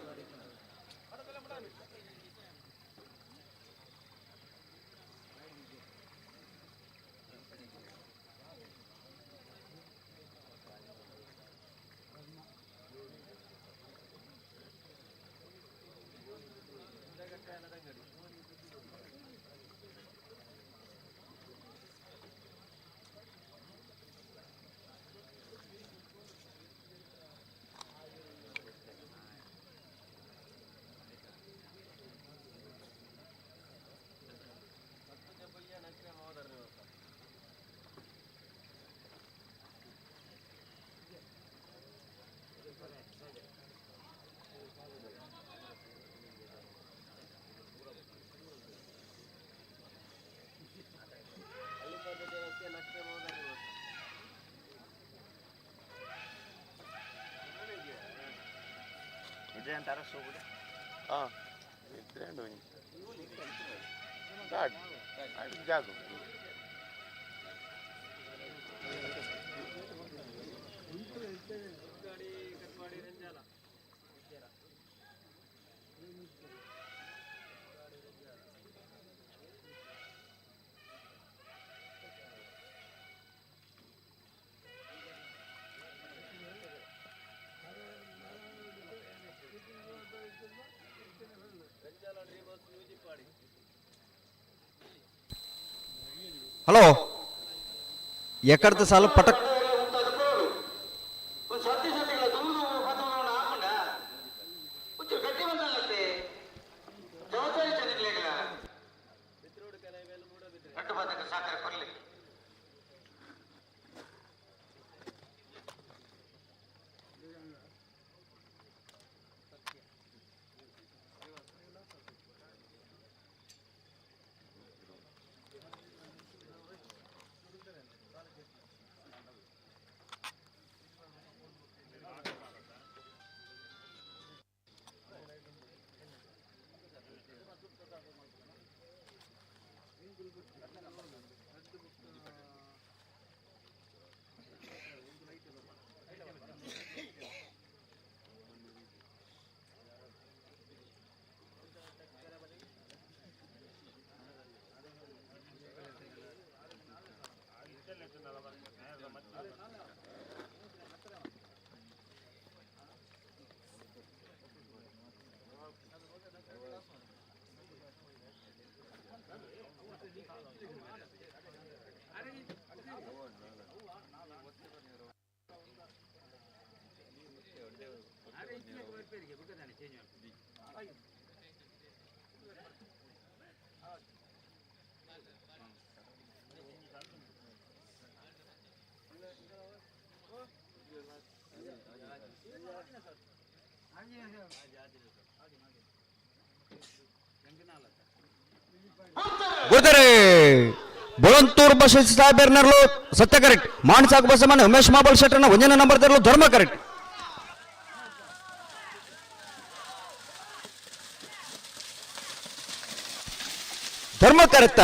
ಹಲೋ, ಎಕಡ್ದ ಸಾಲು ಪಟಕ್. ಸತ್ಯ ಸತ್ಯಗಳ ದೂರು ಪತ್ತೊಂದು ಹಾಕೊಂಡ ಒಂಚೂರು ಗಟ್ಟಿ ಬಂದಲ್ಲತ್ತೆ ಜವಾಬ್ದಾರಿ ಚೆನ್ನಾಗಿಲ್ಲ. ರಡ್ಡು ಪಾದಕ ಸಹಕಾರ ಕೊರ್ಲಿ. ಗುರುತರೆ ಬೊಳಂತೂರ್ ಬಸ್ ಸಾಹೇಬರ್ನರ್ಲು ಸತ್ಯ ಕರೆಕ್ಟ್. ಮಾಣಸಾಕು ಬಸಮ್ಮನ ಉಮೇಶ್ ಮಾಬಲ್ ಶೆಟ್ಟರ್ನ ಒಂದನೇ ನಂಬರ್ ತರಲು ಧರ್ಮ ಕರೆಕ್ಟ್. ಧರ್ಮ ಕರೆಕ್ತ,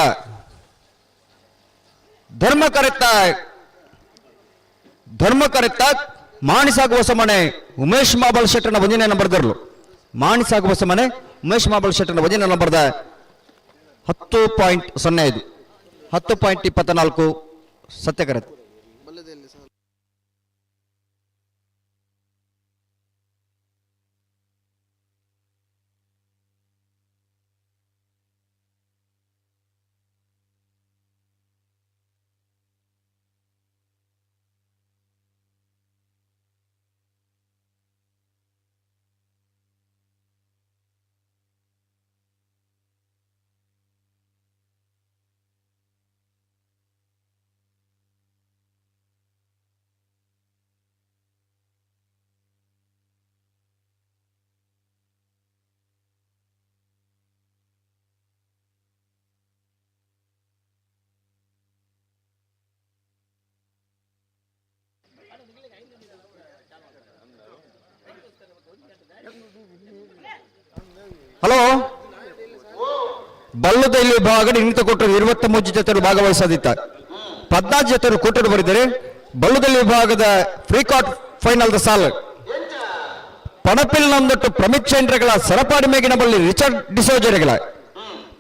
ಧರ್ಮ ಕರೆಕ್ತ, ಧರ್ಮ ಕರೆಕ್ತ. ಮಾಣಿಸಾಗು ಬಸಮ್ಮನೆ ಉಮೇಶ್ ಮಾಬಲ್ ಶೆಟ್ಟರ್ನ ಒಂದನೇ ನಂಬರ್ ತರಲು, ಮಾಣಿಸಾಗು ಬಸಮ್ಮನೆ ಉಮೇಶ್ ಮಾಬಲ್ ಶೆಟ್ಟರ್ನ ಒಂದನೇ ನಂಬರ್ದ 10.05, 10.24 ಸತ್ಯ ಕರೆಕ್ಟ್. ಹಲೋ, ಬಲ್ಲದ ಇಲ್ಲಿ ವಿಭಾಗ ನಿಂತ ಕೊಟ್ಟರು 23 ಜೊತೆರು ಭಾಗವಹಿಸದಿತ್ತ 14 ಜೊತೆರು ಕೂಟರು ಬರಿದ್ದಾರೆ. ಬಲ್ಲದಲ್ಲಿ ವಿಭಾಗದ ಫ್ರೀ ಕಾಟ್ ಫೈನಲ್ the ಸಾಲ್. ಪಣಪಿಲ್ ನಂದೊಟ್ಟು ಪ್ರಮಿತ್ ಚಂದ್ರಗಳ ಸರಪಾಡಿ ಮೇಗಿನ ಬಳ್ಳಿ ರಿಚರ್ಡ್ ಡಿಸೋಜರಿಗಳ.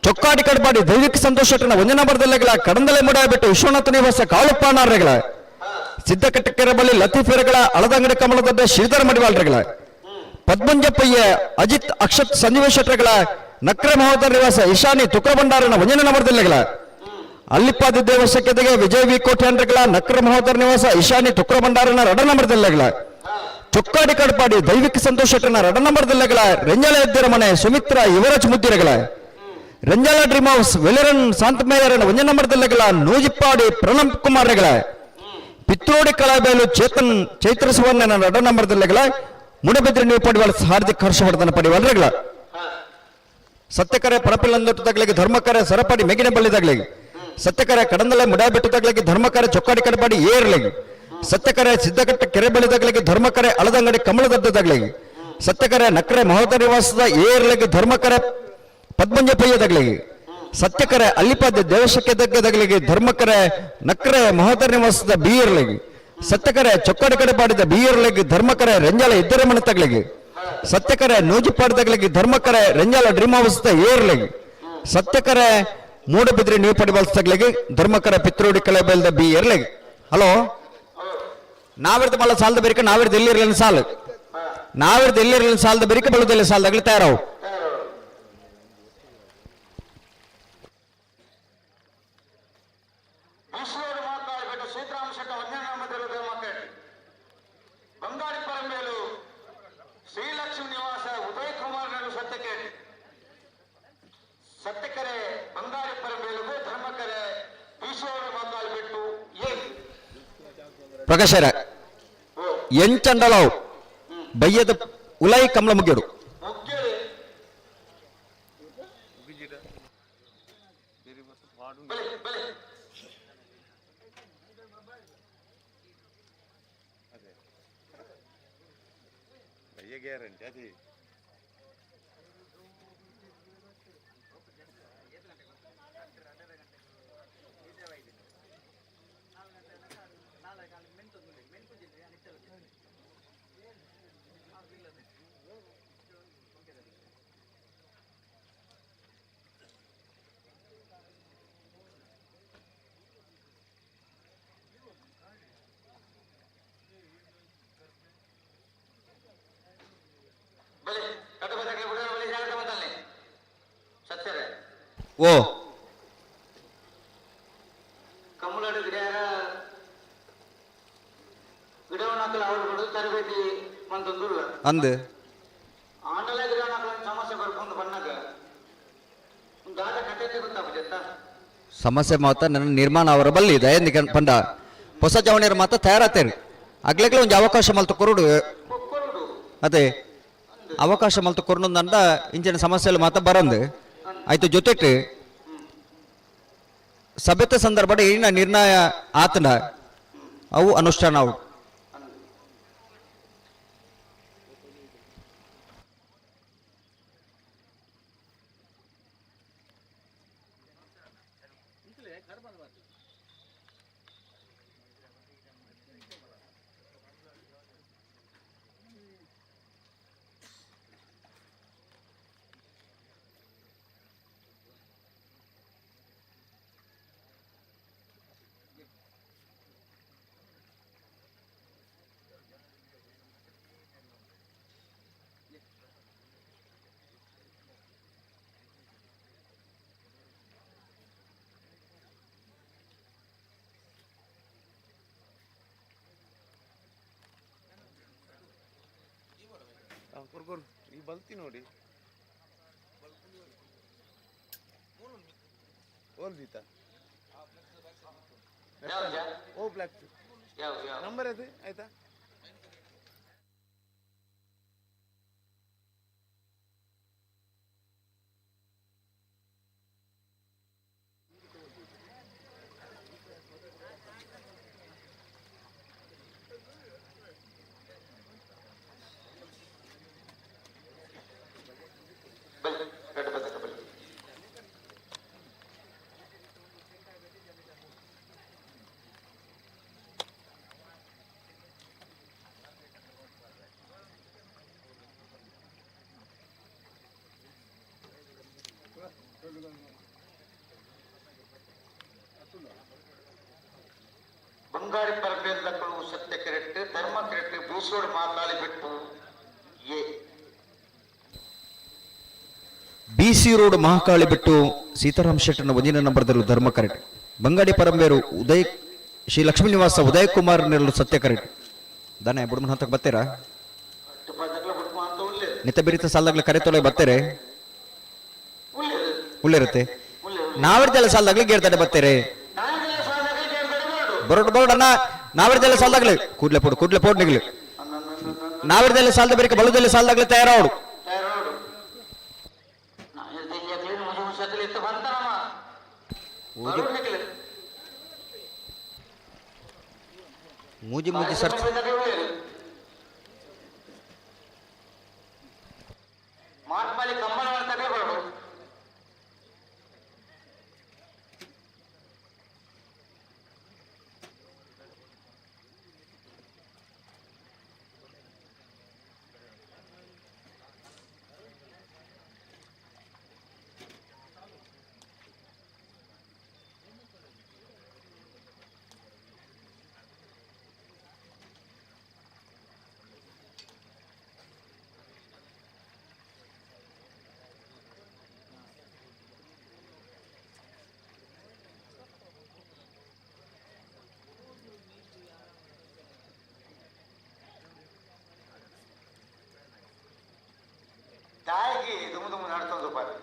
ಚೊಕ್ಕಾಡಿ ಕಡ್ಪಾಡಿ ದೈವಿಕ ಸಂತೋಷ ಶೆಟ್ಟರ್ನ ಒಂದೇ ನಂಬರ್ದಲ್ಲೆಗಳ ಕಡಂದಲೆ ಮುಡಾಬಿಟ್ಟು ವಿಶ್ವನಾಥ ನಿವಾಸ ಕಾಳುಪ್ಪಾನಾರ್ರೆಗಳ. ಸಿದ್ದಕಟ್ಟಕೆರೆ ಬಳಿ ಲತೀಫೆರಗಳ ಅಳದಂಗಡಿ ಕಮಲದಡ್ಡ ಶ್ರೀಧರ ಮಡಿವಾಳ್ರೆಗಳ. ಪದ್ಮಂಜಪ್ಪಯ್ಯ ಅಜಿತ್ ಅಕ್ಷತ್ ಸಂಜೀವ ಶೆಟ್ಟರ್ಗಳ ನಕ್ರೆ ಮಹೋದರ ನಿವಾಸ ಇಶಾನಿ ತುಕ್ರಭಂಡಾರನ ಒಂದನೇ ನಂಬರ್ದಲ್ಲೆಗಳ. ಅಲ್ಲಿಪ್ಪಾದಿ ದೇವಶಕ್ಯತೆಗೆ ವಿಜಯ್ ವಿ ಕೋಟ್ಯಾಂಡ್ರಗಳ ನಕ್ರ ಮಹೋದರ ನಿವಾಸ ಇಶಾನಿ ತುಕ್ರಭಂಡಾರನ ರಡ ನಂಬರ್ದಲ್ಲೆಗಳ. ಚೊಕ್ಕಾಡಿ ಕಡ್ಪಾಡಿ ದೈವಿಕ ಸಂತೋಷ ಶೆಟ್ಟರ್ನ ರಡ ನಂಬರ್ದಲ್ಲೆಗಳ ರೆಂಜಾಲ ಎದ್ದಿರ ಮನೆ ಸುಮಿತ್ರ ಯುವರಾಜ್ ಮುದ್ದಿರಗಳ. ರೆಂಜಾಲ ಡ್ರೀಮ್ ಹೌಸ್ ವೆಲರನ್ ಶಾಂತಮೇಯರನ ಒಂದೇ ನಂಬರ್ದಲ್ಲೆಗಳ ನೂಜಿಪ್ಪಾಡಿ ಪ್ರಣಬ್ ಕುಮಾರ್ಗಳ. ಪಿತ್ರೋಡಿ ಕಲಾಬೇಲು ಚೇತನ್ ಚೈತ್ರ ಸುವರ್ಣನ ರಡ ನಂಬರ್ದಲ್ಲೆಗಳ ಮುಡಬಿದ್ರೆ ನೀವು ಪಡಿವಾಳ ಹಾರ್ದಿಕ್ ಹರ್ಷವರ್ಧನ ಪಡಿವಾಳ್ರೆಗಳ. ಸತ್ಯಕರೆ ಪರಪಿಲ್ಲಂದೊಟ್ಟು ತಗ್ಲಿಗೆ ಧರ್ಮಕರೆ ಸರಪಡಿ ಮೆಗಿನ ಬಳ್ಳಿ ತಗ್ಲಿಗೆ. ಸತ್ಯಕರೆ ಕಡಂದಲೆ ಮುಡಾಬಿಟ್ಟು ತಗ್ಲಿಗೆ ಧರ್ಮಕರೆ ಚೊಕ್ಕಾಡಿ ಕಡಪಾಡಿ ಏರ್ಲಿಗೆ. ಸತ್ಯಕರೆ ಸಿದ್ದಕಟ್ಟ ಕೆರೆ ಬಳಿ ತಗ್ಲಿಗೆ ಧರ್ಮಕರೆ ಅಳದಂಗಡಿ ಕಮಲದಡ್ಡ ತಗ್ಲಿಗೆ. ಸತ್ಯಕರೆ ನಕ್ರೆ ಮಹೋದರ ನಿವಾಸದ ಏರ್ಲಿಗೆ ಧರ್ಮಕರೆ ಪದ್ಮಂಜಪಯ್ಯ ತಗ್ಲಿಗೆ. ಸತ್ಯಕರೆ ಅಲ್ಲಿಪಾದ ದೇವಶಕ್ಕೆ ತಗ್ಲಿಗೆ ಧರ್ಮಕರೆ ನಕ್ರೆ ಮಹೋದರ ನಿವಾಸದ ಬೀಯರ್ಲಿಗೆ. ಸತ್ಯಕರೆ ಚೊಕ್ಕಾಡಿ ಕಡೆಪಾಡಿದ ಬೀಯರ್ಲಿಗೆ ಧರ್ಮಕರೆ ರೆಂಜಾಲ ಇದ್ದರಮಣ ತಗ್ಲಿಗೆ. ಸತ್ಯಕರೆ ನೂಜಿಪಾಡಿ ತಗ್ಲಿಗೆ ಧರ್ಮಕರೆ ರೆಂಜಾಲ ಡ್ರೀಮ್ ಹೌಸ್ ಏರ್ಲಿಗೆ. ಸತ್ಯಕರೆ ಮೂಡಬಿದ್ರಿ ನೀವು ಪಡಿಬಲ್ಸ್ ತಗ್ಲಿಗೆ ಧರ್ಮಕರೆ ಪಿತ್ರೋಡಿ ಕಳೆ ಬೇಲ್ದ ಬಿ ಎರ್ಲಿಗೆ. ಹಲೋ, ನಾವಿರ್ದ ಮಲ್ಲ ಸಾಲದ ಬೇರಿಕೆ ನಾವಿರ್ದ ಎಲ್ಲಿರ್ಲಿನ ಸಾಲು ನಾವಿರ್ದ ಎಲ್ಲಿರ್ಲಿನ ಸಾಲದ ಬೇರಿಕೆ ಬಳುದಲ್ಲಿ ಸಾಲದಾಗಲಿ ತಯಾರಾವು. ಈಶ್ವರ ಮಾತಾಡಬೇಕು ಸೀತಾರಾಮ ಶೆಟ್ಟ ಒಂದನೇ ನಂಬರ್ ಧರ್ಮಕ್ಕೆ. ಬಂಗಾರಿ ಪರಂಬೇಲು ಶ್ರೀಲಕ್ಷ್ಮಿ ನಿವಾಸ ಉದಯ್ ಕುಮಾರ್ ನಡು ಸತ್ಯಕ್ಕೆ. ಸತ್ಯಕರೆ ಬಂಗಾರಿ ಪರಂಬೇಲುಗೂ ಧರ್ಮಕರೆ ಈಶ್ವರ ಮಾತಾಡ್ಬಿಟ್ಟು ಏನ್ ಪ್ರಕಾಶರ ಎಂಚಂಡಲಾವ್ ಬಯ್ಯದ ಉಲೈ ಕಮಲ ಮುಗಿಯೋಡು. ಮುಖ್ಯರೇ ಬಲೆ ಬಲೆ. ಗ್ಯಾರಂಟಿ ಅದೇ. ಬಲೆ ಕಟ್ಟಬದಕ್ಕೆ ಬಿಡೋ ಬಲೆ ಜಾಗೃತ ಬಂದಲ್ಲಿ ಸತ್ಯರೇ. ಓ. ಕಮ್ಮಲಾಡು ಗಿಡಯಾರ ಗಿಡವನ್ನಕಲ ಅವಳು ತರಬೇತಿ ಮಂತಂದುಲ್ಲ. ಅಂದ್. ಆಂಡಲ ಗಿಡವನ್ನಕಲ ಸಮಸ್ಯೆ ಬರ್ಕೊಂಡು ಬಣ್ಣಗ ದಾದ ಕಟ್ಟೆ ಗೊತ್ತಾಗುತ್ತೆ. ಸಮಸ್ಯೆ ಮಾತ ನನ್ನ ನಿರ್ಮಾಣ ಅವರ ಬಲ್ಲಿ ದಯಂದಿ ಪಂಡ ಹೊಸ ಜವಣಿಯರು ಮಾತ ತಯಾರಾತೇರಿ ಅಗ್ಲೆಗ್ಲೆ ಒಂಜಿ ಅವಕಾಶ ಮಲ್ತು ಕೊರುಡು. ಕೊಕ್ಕರುಡು. ಅದೇ ಅವಕಾಶ ಮಲ್ತು ಕೊರುಡು ಇಂಚಿನ ಸಮಸ್ಯೆలు ಮಾತ ಬರಂದು ಆಯ್ತು. ಜೊತೆಟ್ ಸಭೆತ ಸಂದರ್ಭ ಏನ ನಿರ್ಣಯ ಆತನ ಅವು ಅನುಷ್ಠಾನ ಅವು. ಕೊರು ಈ ಬಲ್ತಿ ನೋಡಿ ಓಲ್ದಿತ್ತ. ಯಾವ್ದು? ಓ ಬ್ಲ್ಯಾಕ್. ಯಾವ್ದು ಯಾವ್ದು? ನಂಬರ್ ಅದು ಆಯ್ತಾ? ಬಲೆ ಕಟ್ಟಬದಕ್ಕೆ ಬಲೆ. ಬಂಗಾರಿ ಪರಬೇಂದಕ್ಕಳು ಸತ್ಯ ಕರೆಕ್ಟ್ ಧರ್ಮ ಕರೆಕ್ಟ್ ಬೂಸೋಡ್ ಮಾತಾಳಿ ಬಿಟ್ಟು ಎ ಬಿಸಿ ರೋಡ್ ಮಹಾಕಾಳಿ ಬಿಟ್ಟು ಸೀತಾರಾಮ್ ಶೆಟ್ಟನ ಒಂದಿನ ನಂಬರ್ದಲ್ಲೂ ಧರ್ಮ ಕರೆಕ್ಟ್. ಬಂಗಾಡಿ ಪರಂಬೇರು ಉದಯ್ ಶ್ರೀ ಲಕ್ಷ್ಮೀ ನಿವಾಸ ಉದಯ್ ಕುಮಾರ್ ನೆರಳು ಸತ್ಯ ಕರೆಕ್ಟ್. ದಾನೆ ಬುಡ್ಮನ್ ಹಂತಕ್ಕೆ ಬರ್ತೀರಾ? ನಿತ ಬಿರಿತ ಸಾಲದಾಗ್ಲೆ ಕರೆ ತೊಲೆ ಬರ್ತಾರೆ ಉಳ್ಳಿರುತ್ತೆ. ನಾವಿರ್ದೆಲ್ಲ ಸಾಲದಾಗ್ಲಿ ಗೇರ್ತಾಡೆ ಬರ್ತಾರೆ ಬರೋಡ್ ಬರೋಡಣ್ಣ. ನಾವಿರ್ದೆಲ್ಲ ಸಾಲದಾಗ್ಲಿ ಕೂಡ್ಲೆ ಪೋಡು ಕೂಡ್ಲೆ ಪೋಡ್ ನಿಗ್ಲಿ. ನಾವಿರ್ದೆಲ್ಲ ಸಾಲದ ಬೇರೆ ಬಲದೆಲ್ಲ ಸಾಲದಾಗ್ಲಿ ತಯಾರಾವಡು. ಮೂಜಿ ಮೂಜಿ ಸರ್ ಮಾತ್ಮಾಲಿ ಕಂಬಳ ತಗಲ್ಬಾರ್ದು. ತಾಯಿಗೆ ದುಮ್ ದುಮ್ ನಡ್ತೊಂದು ಬಾರಿ.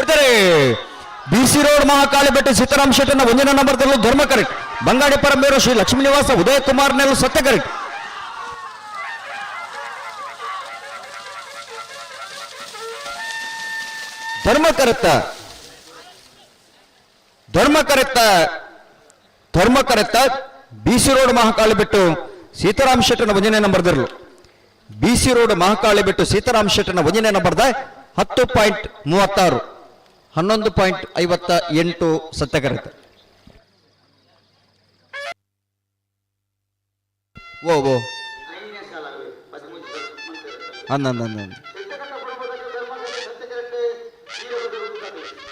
ಉಡ್ತಾರೆ. ಬಿಸಿ ರೋಡ್ ಮಹಾಕಾಳಿ ಬೆಟ್ಟ ಸೀತಾರಾಮ್ ಶೆಟ್ಟನ ಒಂದಿನ ನಂಬರ್ದಲ್ಲೂ ಧರ್ಮ ಕರೆಕ್ಟ್. ಬಂಗಾಡಿ ಪರಂಬೇರು ಶ್ರೀ ಲಕ್ಷ್ಮೀ ನಿವಾಸ ಉದಯ ಕುಮಾರ್ ನೆರಳು ಸತ್ಯ ಕರೆಕ್ಟ್. ಧರ್ಮ ಕರೆತ್ತ ಧರ್ಮ ಕರೆತ್ತ ಧರ್ಮ ಕರೆತ್ತ ಬಿಸಿ ರೋಡ್ ಮಹಾಕಾಳಿ ಬಿಟ್ಟು ಸೀತಾರಾಮ್ ಶೆಟ್ಟನ ಒಂದನೇ ನಂಬರ್ದಿರಲು. ಬಿಸಿ ರೋಡ್ ಮಹಾಕಾಳಿ ಬಿಟ್ಟು ಸೀತಾರಾಮ್ ಶೆಟ್ಟನ ಒಂದನೇ ನಂಬರ್ದ 10.36 11.58 ಸತ್ಯ ಕರೆತ. ಓ ಓ ಅಂದ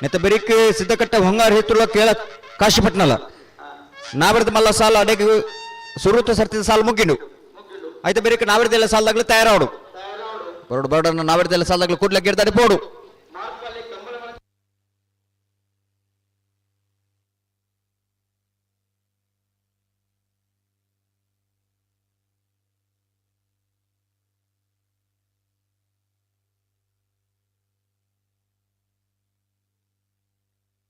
ನೆತ್ತ ಬೆರಿಕ್ ಸಿದ್ದಕಟ್ಟ ಹೊಂಗಾರ ಹಿತ್ತುಳ ಕೇಳ ಕಾಶಿಪಟ್ನಲ್ಲ ನಾವಿರ್ದ ಮಲ್ಲ ಸಾಲ ಅಡೆಗೆ ಸುರುತ ಸರ್ತಿದ ಸಾಲ ಮುಗಿಂಡು. ಆಯ್ತು ಬೆರಿಕ್ ನಾವಿರ್ದೆಲ್ಲ ಸಾಲದಾಗ್ಲಿ ತಯಾರಾವಡು. ಬರೋಡು ಬರೋಡನ್ನ ನಾವಿರ್ದೆಲ್ಲ ಸಾಲದಾಗ್ಲಿ ಕೂಡ್ಲೆ ಗಿರ್ದಾಡಿ ಪೋಡು.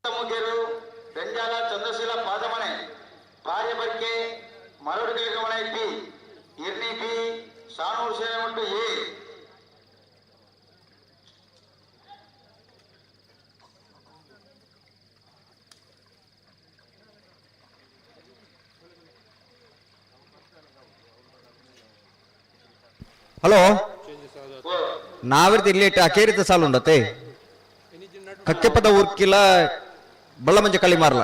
ಮುಗೇರು ಬೆಂಜಾಲ ಚಂದ್ರಶೀಲ ಪಾದಮನೆ ಭಾರ್ಯ ಬರ್ಕೆ ಮರಡು ಬಿ ಇರ್ನಿ ಬಿ ಸಾನೂರು ಸೇನೆ ಎ. ಹಲೋ ನಾವಿರ್ದ ಇಲ್ಲಿ ಅಕೇರಿತ ಸಾಲು ಉಂಡತೆ ಕಕ್ಕೆಪದ ಊರ್ಕಿಲ ಬಳ್ಳಮಂಜ ಕಳಿ ಮಾರ್ಲ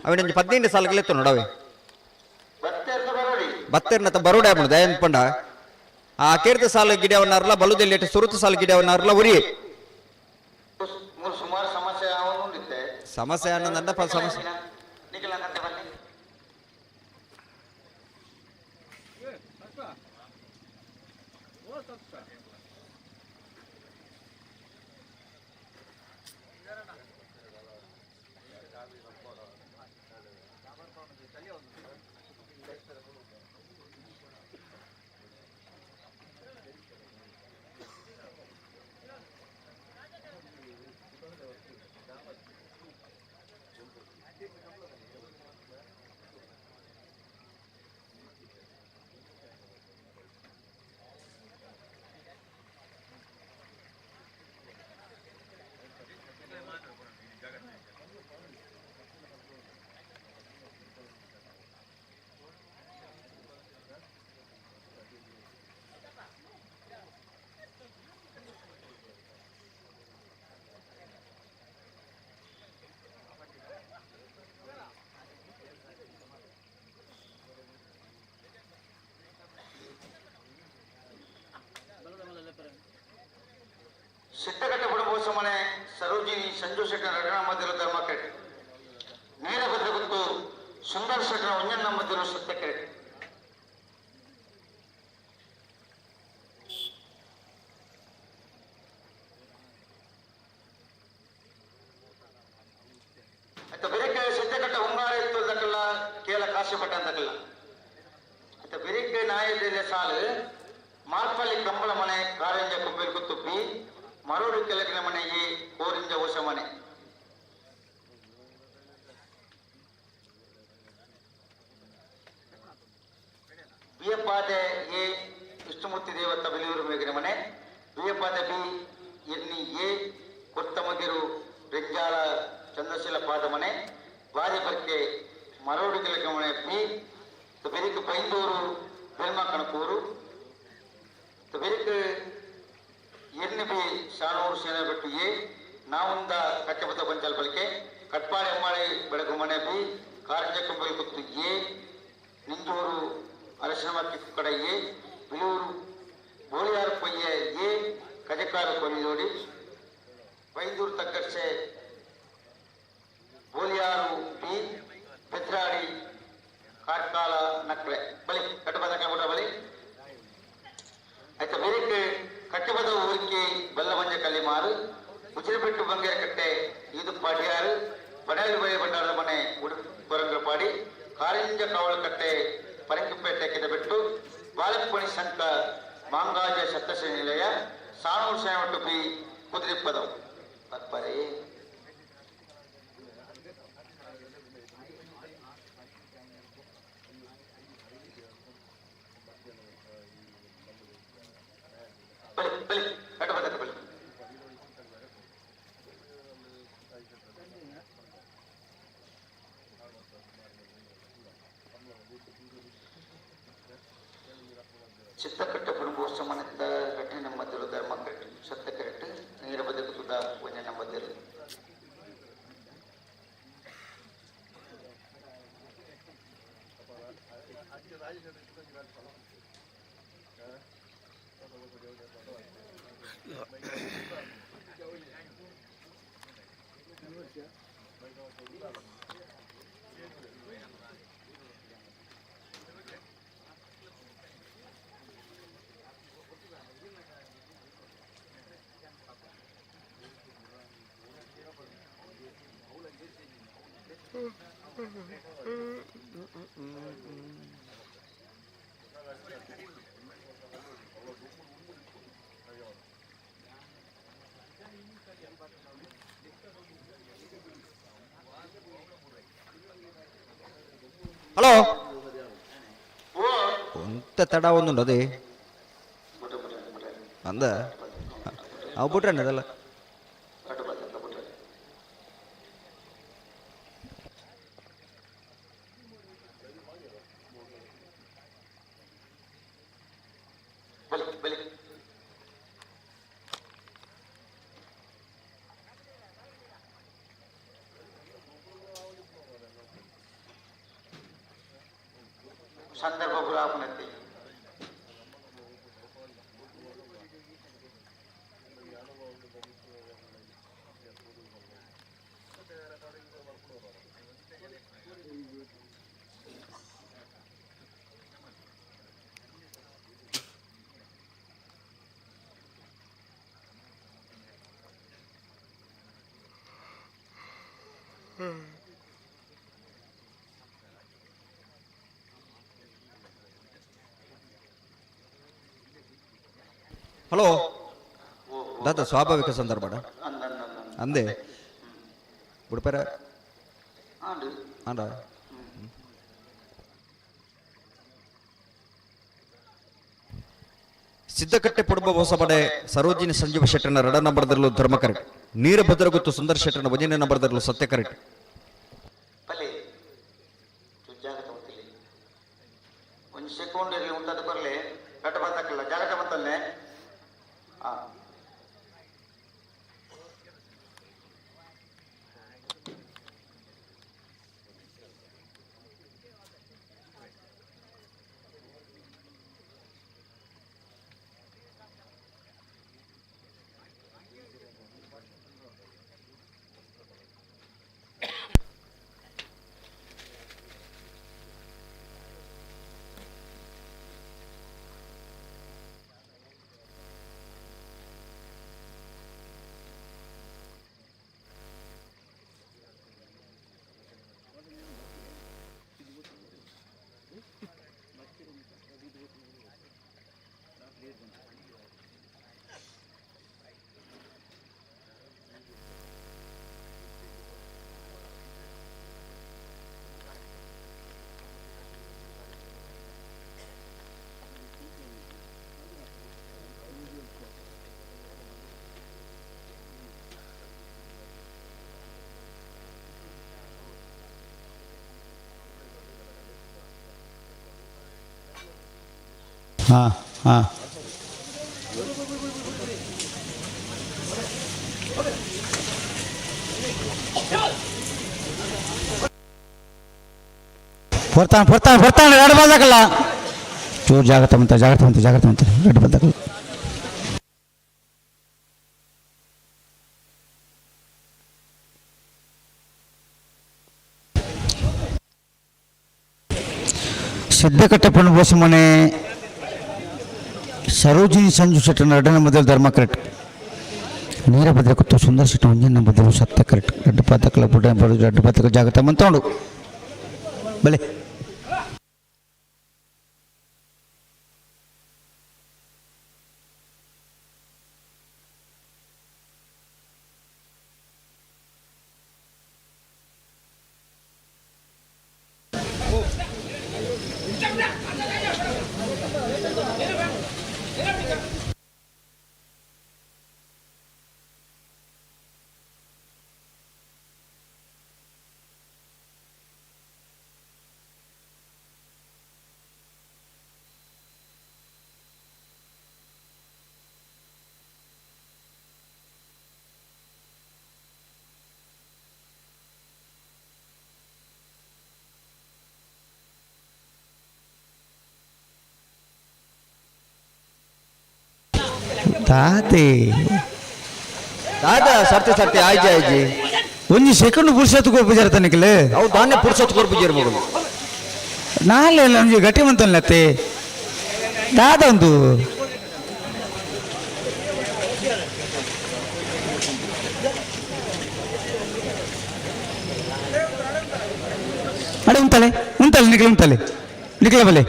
ಅವಿನಂಜಿ 15 ಸಾಲುಗಳು ನೋಡವೆ. ಬತ್ತೆರ್ನತ ಬರೋಡೆ ಆಪುಂಡು ದಯನ್ ಪಂಡ ಆ ಅಕೇರಿತ ಸಾಲು ಗಿಡವನ್ನಾರ್ಲ ಬಲುದೆಲ್ಲಿ ಸುರುತ ಸಾಲು ಗಿಡವನ್ನಾರ್ಲ ಉರಿ ಸುಮಾರು ಸಮಸ್ಯೆ ಆವೊಂದುಂಡಿತ್ತೆ. ಸಮಸ್ಯೆ ಅನ್ನೋದನ್ನ ಸಮಸ್ಯೆ. ನಿಖಿಲ ಕತೆ ಬನ್ನಿ. ಹೊಸಮನೆ ಸರೋಜಿನಿ ಸಂಜು ಶೆಟ್ಟರ್ ರಡಣ ಮಧ್ಯರು ಧರ್ಮ ಕರೆಕ್ಟ್. ನೇರ ಭದ್ರಗುತ್ತು ಸುಂದರ್ ಶೆಟ್ಟರ್ ಒಂಜನ ಮಧ್ಯರು ಸತ್ಯ ಕರೆಕ್ಟ್. ಆಯ್ತಾ ಬೆರಿಕೆ ಸದ್ಯಕಟ್ಟ ಹುಂಗಾರ ಇತ್ತು ದಕ್ಕಲ್ಲ ಕೇಳ ಕಾಶಿ ಪಟ್ಟ ಅಂತಕ್ಕಲ್ಲ. ಆಯ್ತಾ ಬೆರಿಕೆ ನಾಯಿದೆ ಸಾಲು ಮಾರ್ಪಳ್ಳಿ ಕಂಬಳ ಮನೆ ಕಾರಂಜ ಕುಂಬೇಲ್ ಕುತ್ತುಪ್ಪಿ ಮರೋಡು ಕೆಲಕಿನ ಮನೆಗೆ ಕೋರಿಂಜ ಹೊಸ ಮನೆ. ಬಿಯಪ್ಪಾದೆ ಎ ವಿಷ್ಣುಮೂರ್ತಿ ದೇವತ್ತ ಬೆಲಿಯೂರು ಮೇಗಿನ ಮನೆ. ಬಿಯಪ್ಪಾದೆ ಬಿ ಎನ್ನಿ ಎ ಕೊತ್ತಮಗಿರು ಬೆಂಜಾಲ ಚಂದ್ರಶೀಲ ಪಾದ ಮನೆ. ಬಾರಿ ಬರ್ಕೆ ಮರೋಡು ಕೆಲಕ ಮನೆ ಬಿ ಬೆರಿಕು ಬೈಂದೂರು ಬೆಲ್ಮ ಕಣಕೂರು ಬೆರಿಕು ಎನ್ ಬಿ ಶಾನೂರು ಸೇನಬೆಟ್ಟು ಎ ನಾವುಂದ ಕಚ್ಚಬತ್ತ ಪಂಚಾಲ್ ಬಳಿಕೆ ಕಟ್ಪಾಡಿ ಅಮ್ಮಾಳಿ ಬೆಳಗು ಮನೆ ಬಿ ಕಾರಂಜ ಕುಂಬಲ್ ಕುತ್ತು ಎ ನಿಂಜೂರು ಅರಶಿನಮಕ್ಕಿ ಕಡೆ ಎ ಬಿಳೂರು ಬೋಳಿಯಾರು ಪೊಯ್ಯ ಎ ಕಜಕಾರು ಕೊಲ್ಲಿಯೋಡಿ ಬೈಂದೂರು ತಕ್ಕರ್ಸೆ ಬೋಲಿಯಾರು ಬಿ ಪೆತ್ರಾಡಿ ಕಾರ್ಕಾಲ ನಕ್ರೆ ಬಲಿ ಕಟ್ಟಬದ ಕಬಡ ಬಲಿ. ಆಯ್ತಾ ಬೇರೆ ಕಟ್ಟಬದ ಊರಿಗೆ ಬೆಲ್ಲವಂಜ ಕಲ್ಲಿಮಾರು ಉಜಿರಪೆಟ್ಟು ಬಂಗೇರಕಟ್ಟೆ ಇದು ಪಾಡಿಯಾರು ಪಡಾಲಿ ಬಳಿ ಭಂಡಾರದ ಮನೆ ಉಡುಪರಂಗಪಾಡಿ ಕಾರಿಂಜ ಕಾವಲಕಟ್ಟೆ ಪರಂಗಿಪೇಟೆ ಕೆದಬೆಟ್ಟು ಬಾಲಪ್ಪಣಿ ಸಂಕ ಮಾಂಗಾಜ ಸಪ್ತಶ್ರೀ ನಿಲಯ ಸಾನೂರು ಸೇವಟ್ಟು ಬಿ ಕುದುರೆಪದವು ಪರ್ಪರೆ. ಬಲಿ ಬಲಿ ಕಟ್ಟಬದ ಬಲಿ. ಚಿತ್ತಕಟ್ಟ ಕುಟುಂಬ ಮನೆತ್ತ ಕಠಿಣ ಮಧ್ಯರು ಧರ್ಮ ಕರೆಕ್ಟ್ ಸತ್ಯ ಕರೆಕ್ಟ್ ನೀರ ಬದುಕುತ್ತ ಒಂಜನ ಮಧ್ಯರು. ಹಲೋ ಒಂತ ತಡ ಒಂದುಂಡು ಅದೇ ಅಂದ ಅವು ಬಿಟ್ರೆ ಅದೆಲ್ಲ. ಬಲಿ ಬಲಿ ಸಂದರ್ಭ ಪುರಾಪನತೆ. ಹಲೋ ದಾದ ಸ್ವಾಭಾವಿಕ ಸಂದರ್ಭ ಅಂದೆ ಬುಡ್ಪೆರ ಆಂಡ. ಸಿದ್ದಕಟ್ಟೆ ಪುಡುಬ ಹೊಸಬಡೆ ಸರೋಜಿನಿ ಸಂಜೀವ ಶೆಟ್ಟನ ರಡ ನಂಬರ್ದಲ್ಲೂ ಧರ್ಮ ಕರೆಕ್ಟ್. ನೀರಭದ್ರಗುತ್ತು ಸುಂದರ್ ಶೆಟ್ಟನ ವಜನೆ ನಂಬರ್ದಲ್ಲೂ ಸತ್ಯ ಕರೆಕ್ಟ್. ಬಲಿ ಜಾಗತ ಗೊತ್ತಿಲ್ಲ ಒಂದು ಸೆಕೆಂಡ್ ಇರಲಿ ಉಂಟಾದ ಬರಲಿ ಕಟ್ಟ ಬರ್ತಕ್ಕಲ್ಲ ಜಾಗತ ಮತ್ತಲ್ಲೇ. ಆ ಹಾ ಹಾ. ಬರ್ತಾನೆ ಬರ್ತಾನೆ ಬರ್ತಾನೆ, ಎರಡು ಬಾಲ್. ಚೂರು ಜಾಗ್ರತೆ ಮಂತ, ಜಾಗ್ರತೆ ಮಂತ, ಜಾಗ್ರತೆ ಮಂತ, ಎರಡು ಬಾಲ್. ಸಿದ್ದಕಟ್ಟಪ್ಪನ ಬೋಸಮನೆ ಸರೋಜಿನಿ ಸಂಜು ಶೆಟ್ಟನ ಎರಡನೇ ಮೊದಲು ಧರ್ಮ ಕರೆಕ್ಟ್. ನೀರಭದ್ರ ಕುತ್ತು ಸುಂದರ ಶೆಟ್ಟ ಒಂಜನ ಬದಲು ಸತ್ಯ ಕರೆಕ್ಟ್. ಎರಡು ಪಾತಕಲ ಪುಟ ಎರಡು ಪಾತಕ, ಜಾಗ್ರತೆ ಮಂತೋಂಡು ಬಲೆ. ತಾತೆ. ದಾದಾ ಸರ್ತಿ ಸರ್ತಿ ಆಯ್ಜಿ ಆಯ್ಜಿ. ಒಂಜಿ ಸೆಕೆಂಡ್ ಪುರುಷತ್ ಕೊರ್ಪುಜಾರ ತನಕಲೆ. ಅವು ದಾನ್ಯ ಪುರುಷತ್ ಕೊರ್ಪುಜೇರ್ ಮಗಳು. ನಾಳೆ ಒಂಜಿ ಗಟ್ಟಿ ಮಂತಲ್ಲತ್ತೆ ದಾದ ಒಂದು. ಅಡೆ ಉಂತಲೆ ಉಂತಲೆ ನಿಖಲ ಉಂತಲೆ ನಿಖಲ ಬಲೆ.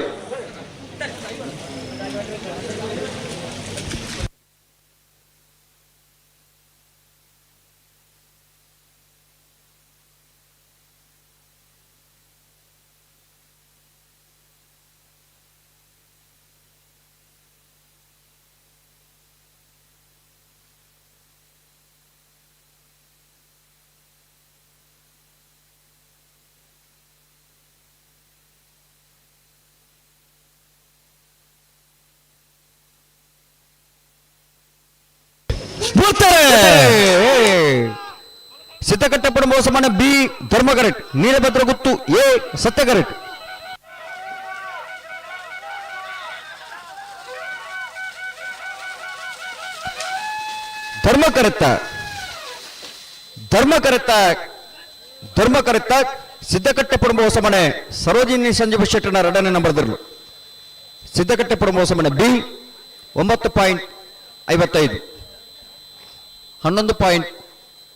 ಬೂತಾರೆ ಸಿದ್ದಕಟ್ಟಪ್ಪನ ಮೋಸಮಾನ ಬಿ ಧರ್ಮ ಕರೆಕ್ಟ್. ನೀಲಭದ್ರ ಗುತ್ತು ಎ ಸತ್ಯ ಕರೆಕ್ಟ್. ಧರ್ಮ ಕರೆತ್ತ, ಧರ್ಮ ಕರೆತ್ತ, ಧರ್ಮ ಕರೆತ್ತ. ಸಿದ್ದಕಟ್ಟೆಪುರ ಮೋಸಮನೆ ಸರೋಜಿನಿ ಸಂಜೀವ ಶೆಟ್ಟನ ಎರಡನೇ ನಂಬರ್ದಿರಲು. ಸಿದ್ದಕಟ್ಟೆಪುರ ಮೋಸಮನೆ ಬಿ 9.55,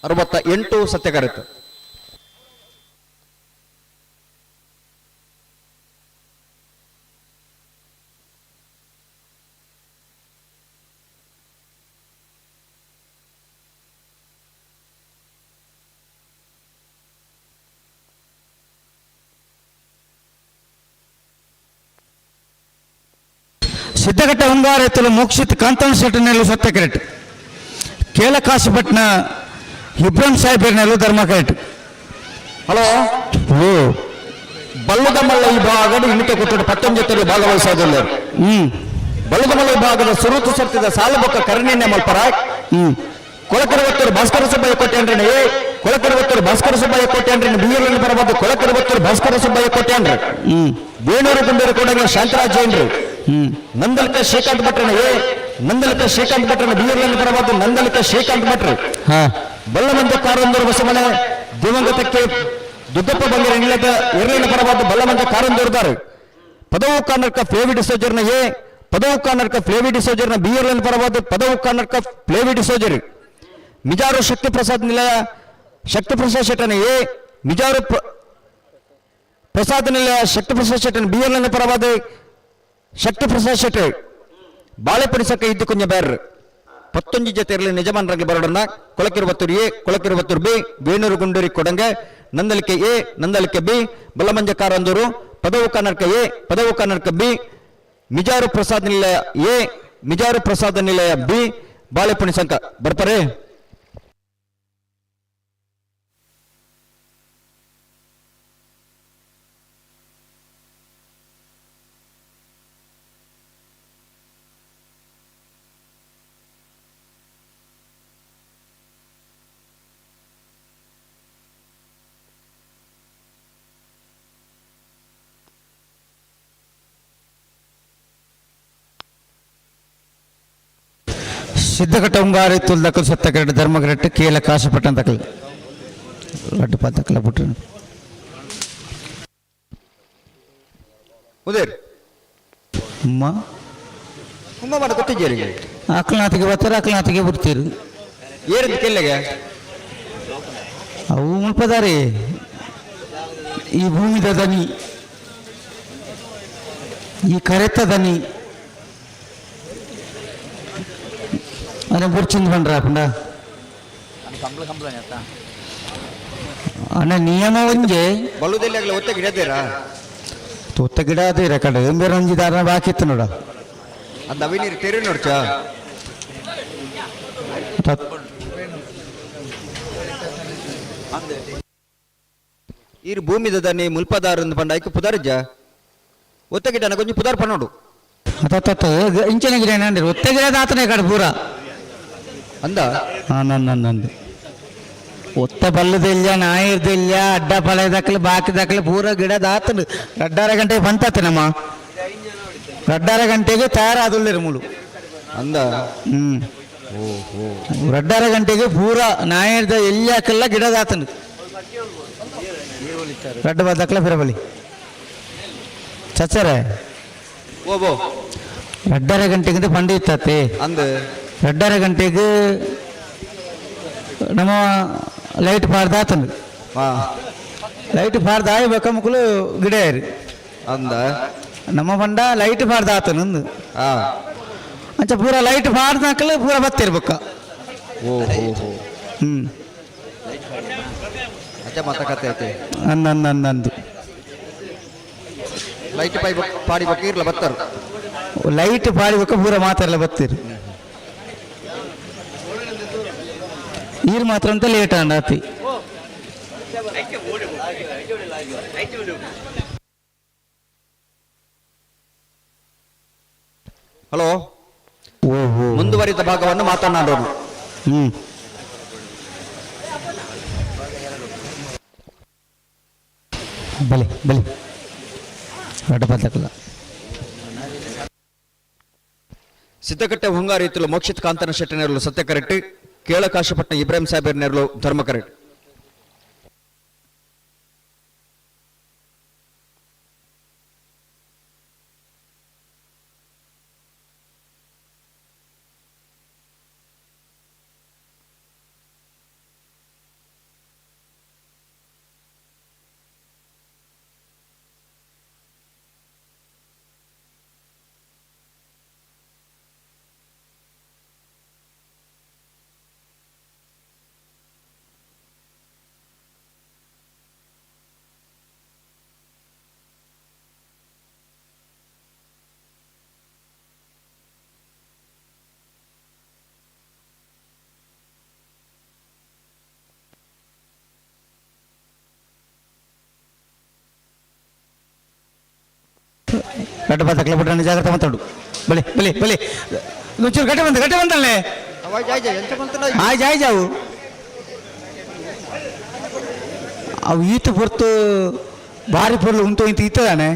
11.68 ಸತ್ಯಕರಿತ. ಸಿದ್ದಘಟ್ಟ ಹುಂಗಾರ ಮೋಕ್ಷಿತ್ ಕಾಂತನ ಶೆಟ್ಟನೆಲ್ಲ ಸತ್ಯ ಕರೆಕ್ಟ್. ಕೇಲಕಾಶಿಪಟ್ನ ಇಬ್ರಾಹಿಂ ಸಾಹೇಬರ್ನೆಲ್ಲ ಧರ್ಮ ಕರೆಕ್ಟ್. ಹಲೋ. ಓ. ಬಲ್ಲದಮಲ್ಲ ಈ ಭಾಗದ ಇನ್ನಿತ ಕೊಟ್ಟು ಪತ್ತೊಂಜತ್ತಲ್ಲಿ ಭಾಗವಹಿಸೋದಿಲ್ಲ. ಬಲ್ಲದಮಲ್ಲ ವಿಭಾಗದ ಸುರುತು ಸರ್ತಿದ ಸಾಲಬೊಕ್ಕ ಕರ್ಣಿನ ಮಲ್ಪರ. ಕೊಳಕರವತ್ತೂರು ಭಾಸ್ಕರ ಸುಬ್ಬಯ್ಯ ಕೋಟ್ಯಾಂಡ್ರನ ಎ, ಕೊಳಕರವತ್ತೂರು ಭಾಸ್ಕರ ಸುಬ್ಬಯ್ಯ ಕೋಟ್ಯಾಂಡ್ರನ ಬಿ ಎಲ್ ಬರಬಹುದು. ಕೊಳಕರವತ್ತೂರು ಭಾಸ್ಕರ ಸುಬ್ಬಯ್ಯ ಕೋಟ್ಯಾಂಡ್ರ. ಬೇಣೂರು ಗುಂಡೂರು ಕೂಡ ಶಾಂತರಾಜ್ ಜೈನ್ರು. ನಂದಲ್ಕ ಶ್ರೀಕಾಂತ್ ಭಟ್ರನ ಎ, ನಂದಲ್ಕ ಶ್ರೀಕಾಂತ್ ಭಟ್ರನ ಬಿ ಎಲ್ ಬರಬಹುದು. ನಂದಲ್ಕ ಶ್ರೀಕಾಂತ್ ಭಟ್ರು. ಬಲ್ಲಮಂದ ಕಾರಂದೂರು ಬಸವನ ದಿವಂಗತಕ್ಕೆ ದುಗ್ಗಪ್ಪ ಬಂಗರ ನಿಲ್ಲದ ಎರಡನೇ ಪರವಾದ ಬಲ್ಲಮಂದ ಕಾರಂದೂರ್ದಾರು. ಪದವು ಕರ್ನಾಟಕ ಫ್ಲೇವಿ ಡಿಸೋಜರ್ನ ಎ, ಪದವು ಕರ್ನಾಟಕ ಫ್ಲೇವಿ ಡಿಸೋಜರ್ನ ಬಿ ಎಲ್ ಎನ್ ಪರವಾದ ಪದವು ಕರ್ನಾಟಕ ಫ್ಲೇವಿ ಡಿಸೋಜರ್. ಮಿಜಾರು ಶಕ್ತಿ ಪ್ರಸಾದ್ ನಿಲಯ ಶಕ್ತಿ ಪ್ರಸಾದ್ ಶೆಟ್ಟನ ಎ, ಮಿಜಾರು ಪ್ರಸಾದ್ ನಿಲಯ ಶಕ್ತಿ ಪ್ರಸಾದ್ ಶೆಟ್ಟನ ಬಿ ಎಲ್ ಎನ್ ಪರವಾದ ಶಕ್ತಿ ಪ್ರಸಾದ್ ಶೆಟ್ಟಿ. ಬಾಳೆಪಡಿಸಕ್ಕೆ ಇದ್ದು ಕೊಂಜ ಬೇರ್ ಪತ್ತೊಂಜಿ ಜೊತೆ ಇರಲಿ ನಿಜಮಾನರಂಗೆ ಬರೋಡನ್ನ. ಕೊಳಕಿರುವತ್ತೂರು ಎ, ಕೊಳಕಿರುವತ್ತೂರು ಬಿ, ವೇಣೂರು ಗುಂಡೂರಿ ಕೊಡಂಗೆ, ನಂದಲಿಕೆ ಎ, ನಂದಲಿಕೆ ಬಿ, ಬಲಮಂಜ ಕಾರಂದೂರು, ಪದವು ಕರ್ನಾಟಕ ಎ, ಪದವು ಕರ್ನಾಟಕ ಬಿ, ಮಿಜಾರು ಪ್ರಸಾದ್ ನಿಲಯ ಎ, ಮಿಜಾರು ಪ್ರಸಾದ ನಿಲಯ ಬಿ, ಬಾಳೆಪುಣಿ ಸಂಕ ಬರ್ತಾರೆ. ಸಿದ್ಧಘಟ್ಟ ಉಂಗಾರಿ ತುಲ್ದಕಲ್ ಸತ್ತಕರೆಟ್ ಧರ್ಮಕರೆಟ್ ಕೇಲ ಕಾಶಪಟ್ಟಣ ತಕಲ್ ರಡ್ಡು ಪತ್ತಕಲ ಪುಟ್ಟ ಉದೇರ್ ಅಮ್ಮ ಕುಂಬ ಮಾಡ ಗೊತ್ತಿದ್ದೀರಿಗೆ ಅಕ್ಲನಾಥಿಗೆ ಬರ್ತಾರೆ, ಅಕ್ಲನಾಥಿಗೆ ಬಿಡ್ತೀರು. ಏರಂತ ಕೆಲ್ಲೆಗೆ? ಅವು ಮುಲ್ಪದಾರಿ ಈ ಭೂಮಿದ ದನಿ, ಈ ಕರೆತ ದನಿ ಅದೇ ಬುರ್ಚಿಂದ ಬಂಡ್ರ ಪಂಡ. ಅಣ್ಣ, ನಿಯಮ ಒಂಜೆ. ಬಲ್ಲುದಲ್ಲಿ ಆಗಲ ಒತ್ತ ಗಿಡದೇರಾ? ತೊತ್ತ ಗಿಡ ಅದೇ ಕಡೆ ಬೇರೆ ಒಂಜಿ ದಾರ ಬಾಕಿ ಇತ್ತು ನೋಡ. ಅದು ಅವಿ ನೀರು ತೆರೆ ನೋಡ್ಚ. ಈರು ಭೂಮಿದ ದನಿ ಮುಲ್ಪದಾರ ಪಂಡ ಐಕ್ ಪುದಾರ್ಜ ಒತ್ತ ಗಿಡನ ಕೊಂಚ ಪುದಾರ್ ಪನ್ನೋಡು. ಅತ್ತ ಇಂಚಿನ ಗಿಡ ಏನಂದ್ರೆ ಒತ್ತ ಗಿಡ ದಾತನೇ ಕಡೆ ಪೂರ. ಅಂದ. ನಂದು ಒತ್ತ ಬಲ್ಲದಿಲ್ಲ, ನಾಯಿರ್ದಿಲ್ಲ, ಅಡ್ಡ ಪಳೆ ದಕ್ಕಲು ಬಾಕಿ ದಕ್ಕಲು ಪೂರ ಗಿಡ ದಾತನು. ರಡ್ಡಾರ ಗಂಟೆಗೆ ಬಂತಾತೆ ನಮ್ಮ ರಡ್ಡಾರ ಗಂಟೆಗೆ ತಯಾರಾದುಳ್ಳಿರು ಮುಳು. ಅಂದ. ರಡ್ಡಾರ ಗಂಟೆಗೆ ಪೂರ ನಾಯಿರ್ದ ಎಲ್ಲಿ ಹಾಕಲ್ಲ ಗಿಡ ದಾತನು. ರಡ್ಡ ಬದಕ್ಕಲ ಫಿರಬಲಿ ಚಚ್ಚರೆ. ಓ ಬೋ. ರಡ್ಡಾರ ಗಂಟೆಗೆ ಪಂಡಿತತೆ. ಅಂದ. ರಡ್ಡಾರ ಗಂಟೆಗೆ ನಮ್ಮ ಲೈಟ್ ಪಾಡ್ದಾತನು. ಹಾ. ಲೈಟ್ ಪಾಡ್ದಾಯ ಬೇಕ ಮಕ್ಕಳು ಗಿಡ ಏರಿ. ಅಂದ. ನಮ್ಮ ಬಂಡ ಲೈಟ್ ಪಾಡ್ದಾತನು. ಹಾ. ಅಂಚ ಪೂರ ಲೈಟ್ ಪಾಡ್ದಾಕಲು ಪೂರ ಬತ್ತಿರ್ಬೇಕ. ಓ ಹೋ ಹೋ. ಅಚ್ಚ ಮಾತ ಕತೆ ಐತೆ. ಅಂದ ಅಂದ ಅಂದ ಅಂದು. ಲೈಟ್ ಪೈ ಪಾಡಿ ಬಕ್ಕ ಇರ್ಲ ಬತ್ತರು. ಲೈಟ್ ಪಾಡಿಬೇಕ ಪೂರ ಮಾತಾಡಲ್ಲ ಬತ್ತೀರಿ. ನೀರು ಮಾತ್ರ ಅಂತ ಲೇಟ್ ಅಂಡ ಅತಿ. ಹಲೋ. ಓಹೋ. ಮುಂದುವರಿದ ಭಾಗವನ್ನು ಮಾತನಾಡೋಣ. ಬಲೆ ಬಲೆ ರಡ್ಡ ಪತ್ತಕಲ್ಲ. ಸಿದ್ದಕಟ್ಟೆ ಹೊಂಗಾರಿತುಲು ಮೋಕ್ಷಿತ್ ಕಾಂತನ ಶೆಟ್ಟಿ ನೆರಳು ಸತ್ಯ ಕರೆಕ್ಟ್, ಕೇಳಕಾಶಪಟ್ಟಣ ಇಬ್ರಾಹಿಂ ಸಾಹೇಬ್ ನೆರಳು ಧರ್ಮ ಕರೆಕ್ಟ್. ಗಡ್ಡ ಬತ್ತಕಲ ಬಿಟ್ರೆ ಜಾಗ್ರತೆ ಮಾತಾಡು. ಬಲೆ ಬಲೆ ಬಲೆ, ಒಂಚೂರು ಗಡ್ಡೆ ಬಂದ, ಗಡ್ಡೆ ಬಂದಲ್ಲೇ. ಆಯ್ತು ಆಯ್ತು. ಅವು ಅವು ಈತ ಪೊರ್ತು ಬಾರಿ ಪೊರ್ಲು ಉಂಟು ಇಂತ ಇತ್ತದಾನೆ.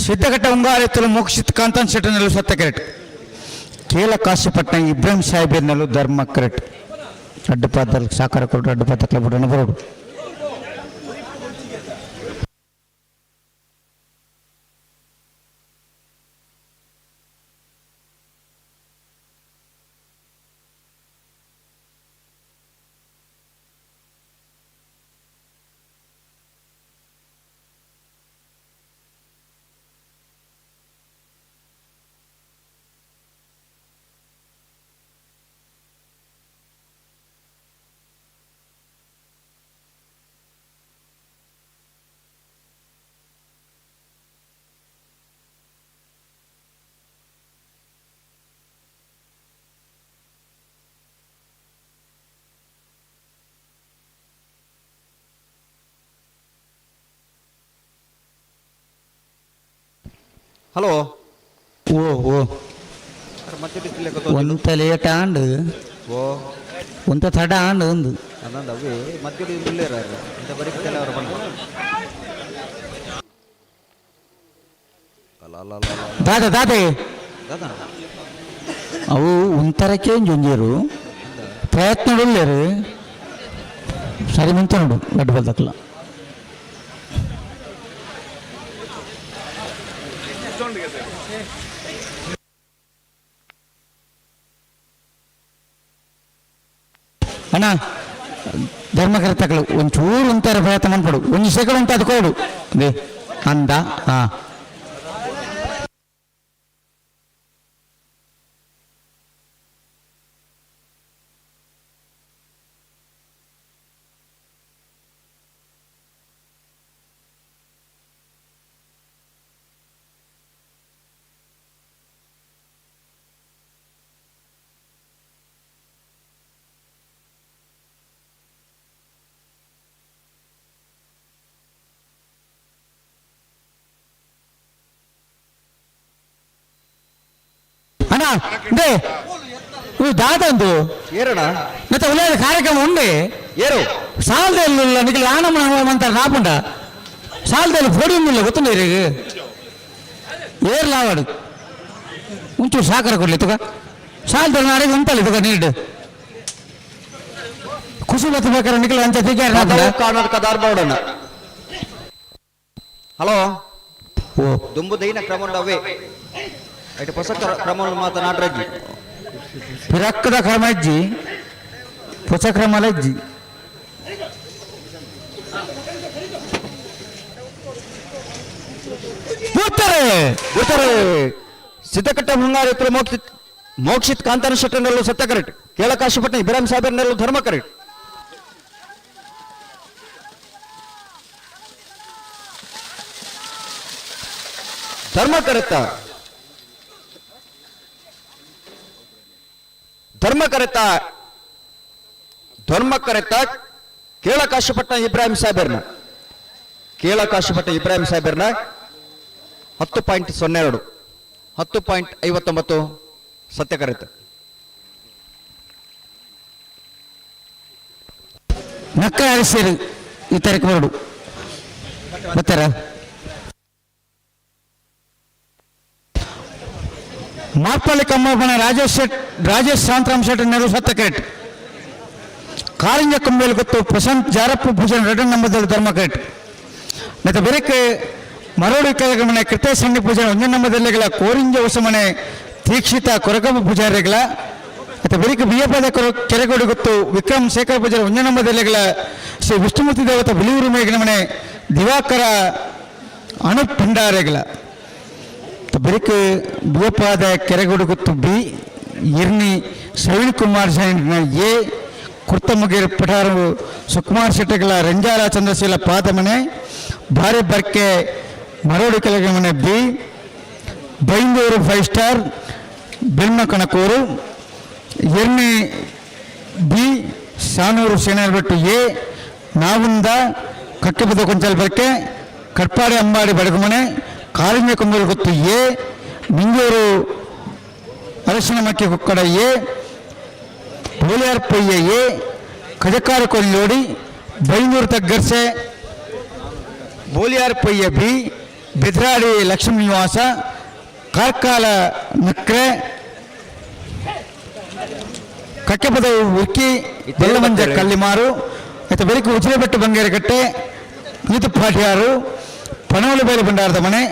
ಸಿದ್ಧಘಟ್ಟ ಉಂಗಾರೆತ್ತಲು ಮೋಕ್ಷಿತ್ ಕಾಂತನ್ ಶೆಟ್ಟನಲ್ಲೂ ಸತ್ಯ ಕರೆಕ್ಟ್, ಕೇಲ ಕಾಶಿಪಟ್ಟಣ ಇಬ್ರಾಹಿಂ ಸಾಹೇಬಿನಲ್ಲೂ ಧರ್ಮ ಕರೆಕ್ಟ್. ಅಡ್ಡಪಾದಲ್ಲಿ ಸಾಕಾರ ಕೊಟ್ಟು ಅಡ್ಡಪಾತ ಬಿಡೋಣ ಬರೋಡು. ಹಲೋ. ಓ ಓ. ಒಂತ ಲೇಟ್ ಆಂಡ್. ಓ. ಒಂತ ತಡ ಆಂಡ್ ಒಂದು. ಅದಂದ ಅವೇ ಮಧ್ಯದ ಉಳ್ಳೇರ ಇಂತ ಬರೀ ಕೆಲವರು ಬಂದ ಅಲ್ಲ ಅಲ್ಲ ಅಲ್ಲ ಅಲ್ಲ. ದಾದ ದಾದೆ. ದಾದಾ. ಅವು ಒಂಥರಕ್ಕೆ ಒಂಜೊಂಜೇರು ಪ್ರಯತ್ನ ಉಳ್ಳೇರು ಸರಿ ಮುಂಚೆ ನೋಡು ಗಡ್ಡ ಬಲ್ದಕ್ಕಲ್ಲ. ಅಣ್ಣ, ಧರ್ಮಕರ್ತಗಳು ಒಂಚೂರು ಒಂಥರ ಪ್ರಯತ್ನ ಮಾಡ್ಬೇಡು, ಒಂದು ಸೆಕೆಂಡ್ ಅಂತ ಅದು ಕೊಡು ಅದೇ ಅಂದ ಹಾ. ಅಣ್ಣ, they ಇವು ದಾದ ಒಂದು. ಏರಣ. ಮತ್ತೆ ಉಳ್ಳೇದ ಕಾರ್ಯಕ್ರಮ ಉಂಡೆ. ಏರು. ಸಾಲದಲ್ಲಿ ನಿಖಿಲ್ ಆನಮ್ಮನ ಅಂತಾರೆ ನಾಪುಂಡ ಸಾಲದಲ್ಲಿ ಪೋಡಿಯಂ ಇಲ್ಲ ಗೊತ್ತುಂಡ ಇರಿಗೆ ಏರ್ ಲಾವಾಡು ಒಂಚೂರು ಸಾಕರ ಕೊಡ್ಲಿ ತುಗ ಸಾಲದಲ್ಲಿ ನಾಳೆಗೆ ಉಂಟಲ್ಲ ತುಗ ನೀಡು ಖುಷಿ ಬತ್ತು ಬೇಕಾದ್ರೆ ನಿಖಿಲ್ ಅಂಚ ತಿಕ್ಕಾರ ನಾಪುಂಡ. ಕರ್ನಾಟಕ ಧಾರವಾಡನ. ಹಲೋ. ಓ. ದುಂಬು ದೈನ ಕ್ರಮ ಅವೇ ಐಟ ಹೊಸ ಕ್ರಮ ಮಾತನಾಡ್ರಜ್ಜಿ. ಪಿರಕ್ಕದ ಕ್ರಮ ಇಜ್ಜಿ, ಹೊಸ ಕ್ರಮ ಅಜ್ಜಿ. ಕೂತಾರೆ. ಉತ್ತರ ಸಿದ್ದಕಟ್ಟ ಮುಂಗಾರು ಎತ್ತರ ಮೋಕ್ಷಿತ್ ಮೋಕ್ಷಿತ್ ಕಾಂತಾನ ಶೆಟ್ಟರ್ನಲ್ಲೂ ಸತ್ಯ ಕರೆಕ್ಟ್. ಕೇಳಕಾಶಿಪಟ್ಟಣ ಇಬ್ರಾಹಿಂ ಸಾಹೇಬರ್ನಲ್ಲೂ ಧರ್ಮ ಕರೆಕ್ಟ್. ಧರ್ಮ ಕರೆತ, ಧರ್ಮ ಕರೆತ, ಧರ್ಮ ಕರೆತ. ಕೇಳಕಾಶಿಪಟ್ಟಣ ಇಬ್ರಾಹಿಂ ಸಾಹೇಬರ್ನ, ಕೇಳಕಾಶಿಪಟ್ಟಣ ಇಬ್ರಾಹಿಂ ಸಾಹೇಬರ್ನ 10.02, 10.59 ಸತ್ಯ ಕರೆತ. ನಕ್ಕ ಅರಿಸಿರು ಈ ತಾರೀಕು ಬರಡು ಬರ್ತಾರ. ಮಾರ್ಪಳ್ಳಿ ಕಮ್ಮಪ್ಪನ ರಾಜೇಶ್ ಶೆಟ್, ರಾಜೇಶ್ ಶಾಂತರಾಮ್ ಶೆಟ್ ನೆರವು ಸತ್ತ ಕರೆಕ್ಟ್. ಕಾರಿಂಜ ಕೊಂಬೇಲು ಗೊತ್ತು ಪ್ರಶಾಂತ್ ಜಾರಪ್ಪ ಭೂಷಣ್ ರೆಡ್ಡಿ ನಂಬದಲ್ಲಿ ಧರ್ಮ ಕರೆಕ್ಟ್. ಮತ್ತು ಬೆರಕೆ ಮರೋಡಿ ಮನೆ ಕೃತೇಶ್ ಸಂಡಿ ಪೂಜಾರಿ ಒಂದೇ ನಂಬದಲ್ಲಿಗಳ ಕೋರಿಂಜ ಹೊಸಮನೆ ದೀಕ್ಷಿತ ಕೊರಗಪ್ಪ ಪೂಜಾರಿಗಳ. ಮತ್ತು ಬೆರಿಕೆ ಬಿಯಪದ ಕೊರ ಕೆರೆಗೋಡಿ ಗೊತ್ತು ವಿಕ್ರಮ್ ಶೇಖರ್ ಪೂಜಾರಿ ಒಂದೇ ನಂಬದಲ್ಲಿಗಳ ಶ್ರೀ ವಿಷ್ಣುಮೂರ್ತಿ ದೇವತ ಬಿಳಿಯೂರು ಮೇಗಿನ ಮನೆ ದಿವಾಕರ ಅನುಪ್ ಭಂಡಾರಿಗಳ. ಬೆರಿಕೆ ಬಿಯಪಾದ ಕೆರೆಗೋಡಿ ಗೊತ್ತು ಬಿ ಇರ್ನಿ ಶ್ರವಣ್ ಕುಮಾರ್ ಜೈನ್ ಎ ಕುರ್ತಮುಗೇರು ಪಠಾರು ಸುಕುಮಾರ್ ಶೆಟ್ಟಿಗಳ ರಂಜಾಲ ಚಂದ್ರಶೀಲ ಪಾದಮನೆ ಭಾರಿ ಬರ್ಕೆ ಮರೋಡಿ ಕೆಳಗೆ ಮನೆ ಬಿ ಬೈಂದೂರು ಫೈವ್ ಸ್ಟಾರ್ ಬೆಣ್ಣ ಕಣಕೂರು ಎರ್ನಿ ಬಿ ಸಾನೂರು ಸೇನಾರ್ಬೆಟ್ಟು ಎ ನಾವುಂದ ಕಕ್ಕೆಬದ ಕೊಂಚಲ್ ಬರ್ಕೆ ಕಟ್ಪಾಡಿ ಅಂಬಾಡಿ ಬಡಗುಮನೆ ಕಾಳಿಂಗ ಕೊಂಬಲ್ ಗೊತ್ತು A Mingoor Arashinamakki Kokkada A Boliyar Poyya A Kajakar Kollodi Byndoor Taggarse Boliyar Poyya B Bidradi Lakshmi Nivasa Karkala ನಕ್ರೆ ಕಕ್ಕೆಪದ ಉಕ್ಕಿ ಬೆಲ್ಲಮಂಜ ಕಲ್ಲಿಮಾರು ಮತ್ತು ಬೆಳಕು ಉಜಿರೆಬೆಟ್ಟು ಬಂಗೇರಕಟ್ಟೆ ನೀತು ಪಾಟ್ಯಾರು ಪಣವಲು ಬೇಲೆ ಭಂಡಾರದ ಮನೆ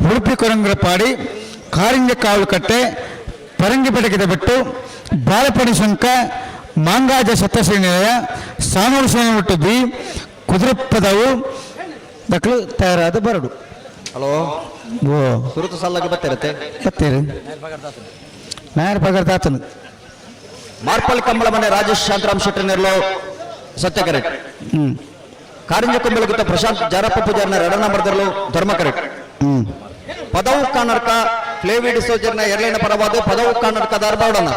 ಉಡುಪಿ ಕೊರಂಗರಪಾಡಿ ಕಾರಿಂಜ ಕಾವಲುಕಟ್ಟೆ ಪರಂಗಿಪಟಕದ ಬೆಟ್ಟು ಬಾಲಪಣಿ ಶಂಕ ಮಾಂಗಾಜ ಸಪ್ತಶ್ರೀ ನಿಲಯ ಸಾನೂರು ಸೇನಬೆಟ್ಟು ಬಿ ಕುದುರೆಪದವು ದಕ್ಕಲು ತಯಾರಾದ ಬರಡು. ಹಲೋ. ಓ. ಸುರುತ ಸಾಲಾಗಿ ಬರ್ತಿರತ್ತೆ. ಬತ್ತೀರಿ ನಾಯರ್ ಪಗರ್ದಾತನು. ಮಾರ್ಪಳ್ಳಿ ಕಂಬಳ ಮನೆ ರಾಜೇಶ್ ಶಾಂತರಾಮ್ ಶೆಟ್ಟರ್ ನೆರಳು ಸತ್ಯ ಕರೆಕ್ಟ್. ಹ್ಞೂ. ಕಾರಿಂಜ ಕೊಂಬೆಲಗುತ್ತ ಪ್ರಶಾಂತ್ ಜಾರಪ್ಪ ಪೂಜಾರ್ನ ಎರಡನ ನಂಬರ್ದಲ್ಲೂ ಧರ್ಮ ಕರೆಕ್ಟ್. ಹ್ಞೂ. ಪದವು ಕಾನರ್ಕ ಫ್ಲೇವಿ ಡಿಸೋಜರ್ನ ಎರಡನೇ ಪರವಾದ ಪದವು ಕಾನರ್ಕ ಧಾರವಾಡನ.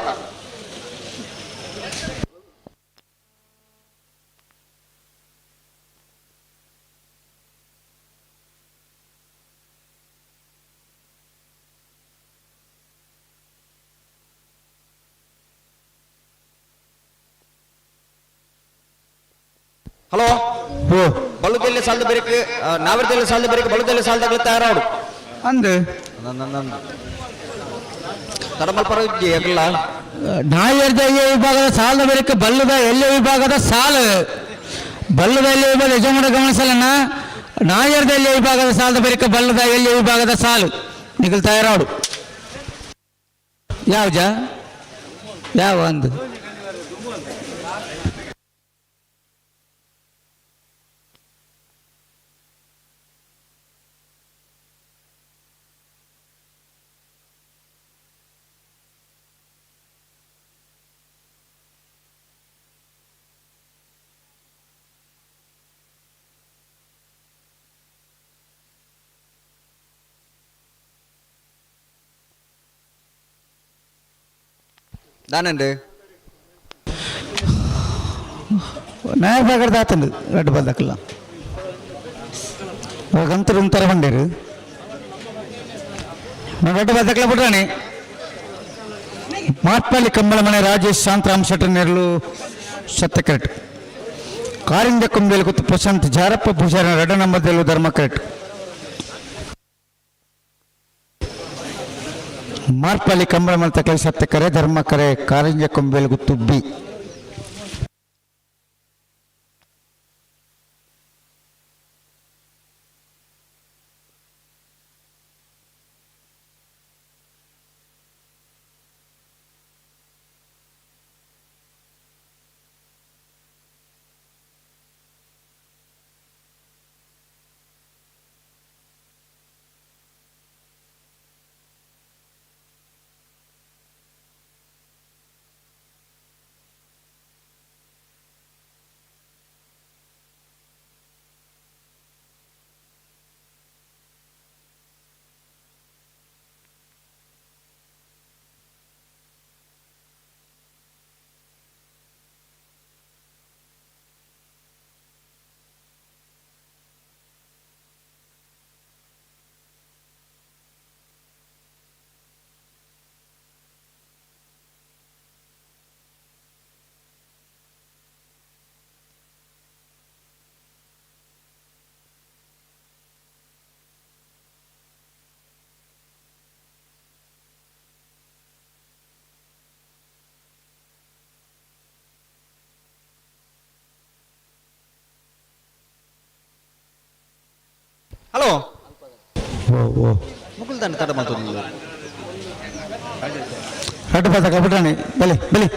ಹಲೋ. ಓ. ಬಲ್ಲುದೆಲ್ಲ ಸಾಲದ ಬೆರಕ್, ನಾವರ್ದೆಲ್ಲ ಸಾಲದ ಬೆರಕ್, ಬಲ್ಲುದೆಲ್ಲ ಸಾಲದಾಗಲ ತಯಾರಾಡು. ಅಂದು. ತಡಮಲ್ ಪರ ಅಗಲ್ಲ. ನಾಯರ್ದ ಎ ವಿಭಾಗದ ಸಾಲದ ಬೆರಕೆ ಬಲ್ಲದ ಎಲ್ಲಿ ವಿಭಾಗದ ಸಾಲು, ಬಲ್ಲದ ಎಲ್ಲಿ ವಿಭಾಗ ಯಜಮಾನ ಗಮನಿಸಲನ್ನ. ನಾಯರ್ದ ಎಲ್ಲಿ ವಿಭಾಗದ ಸಾಲದ ಬೆರಕೆ, ಬಲ್ಲದ ಎಲ್ಲಿ ವಿಭಾಗದ ಸಾಲು ನಿಗಲ್ ತಯಾರಾಡು. ಯಾವ ಜ ಯಾವ ಅಂದು. ದಾನಂಡು. ನಾಯರ್ ಬಾಗಡ್ದ ಆತಂದು ರಡ್ಡು ಬಲ್ದಕ್ಕಲ್ಲ ಗಂತರು ಉಂತರ ಬಂಡೇರು ರಡ್ಡು ಬಲ್ದಕ್ಕಲ್ಲ ಬಿಡ್ರಾಣಿ. ಮಾತ್ಪಳ್ಳಿ ಕಂಬಳ ಮನೆ ರಾಜೇಶ್ ಶಾಂತರಾಮ್ ಶೆಟ್ಟರ್ ನೆರಳು ಸತ್ಯ ಕರೆಕ್ಟ್. ಕಾರಿಂದ ಕೊಂಬೇಲು ಗೊತ್ತು ಪ್ರಶಾಂತ್ ಜಾರಪ್ಪ ಪೂಜಾರಿ ರಡ್ಡ ನಂಬರ್ದಲ್ಲೂ ಧರ್ಮ ಕರೆಕ್ಟ್. ಮಾರ್ಪಳ್ಳಿ ಕಂಬಳ ಮನೆ ತಕಲಿ ಸತ್ಯ ಕರೆ, ಧರ್ಮ ಕರೆ. ಕಾರಿಂಜ ಕೊಂಬೇಲು ಗುತ್ತು ಬಿ. ಹಲೋ. ಓ ಓ. ಮುಕುಲ್ ದಾನೆ ತಡ ಮಲ್ತೊಂದು. ರಡ್ಡು ಬಲ್ದಕ್ಕಲ್ಲ ಬಿಡ್ರಾಣಿ, ಬಲಿ ಬಲಿ.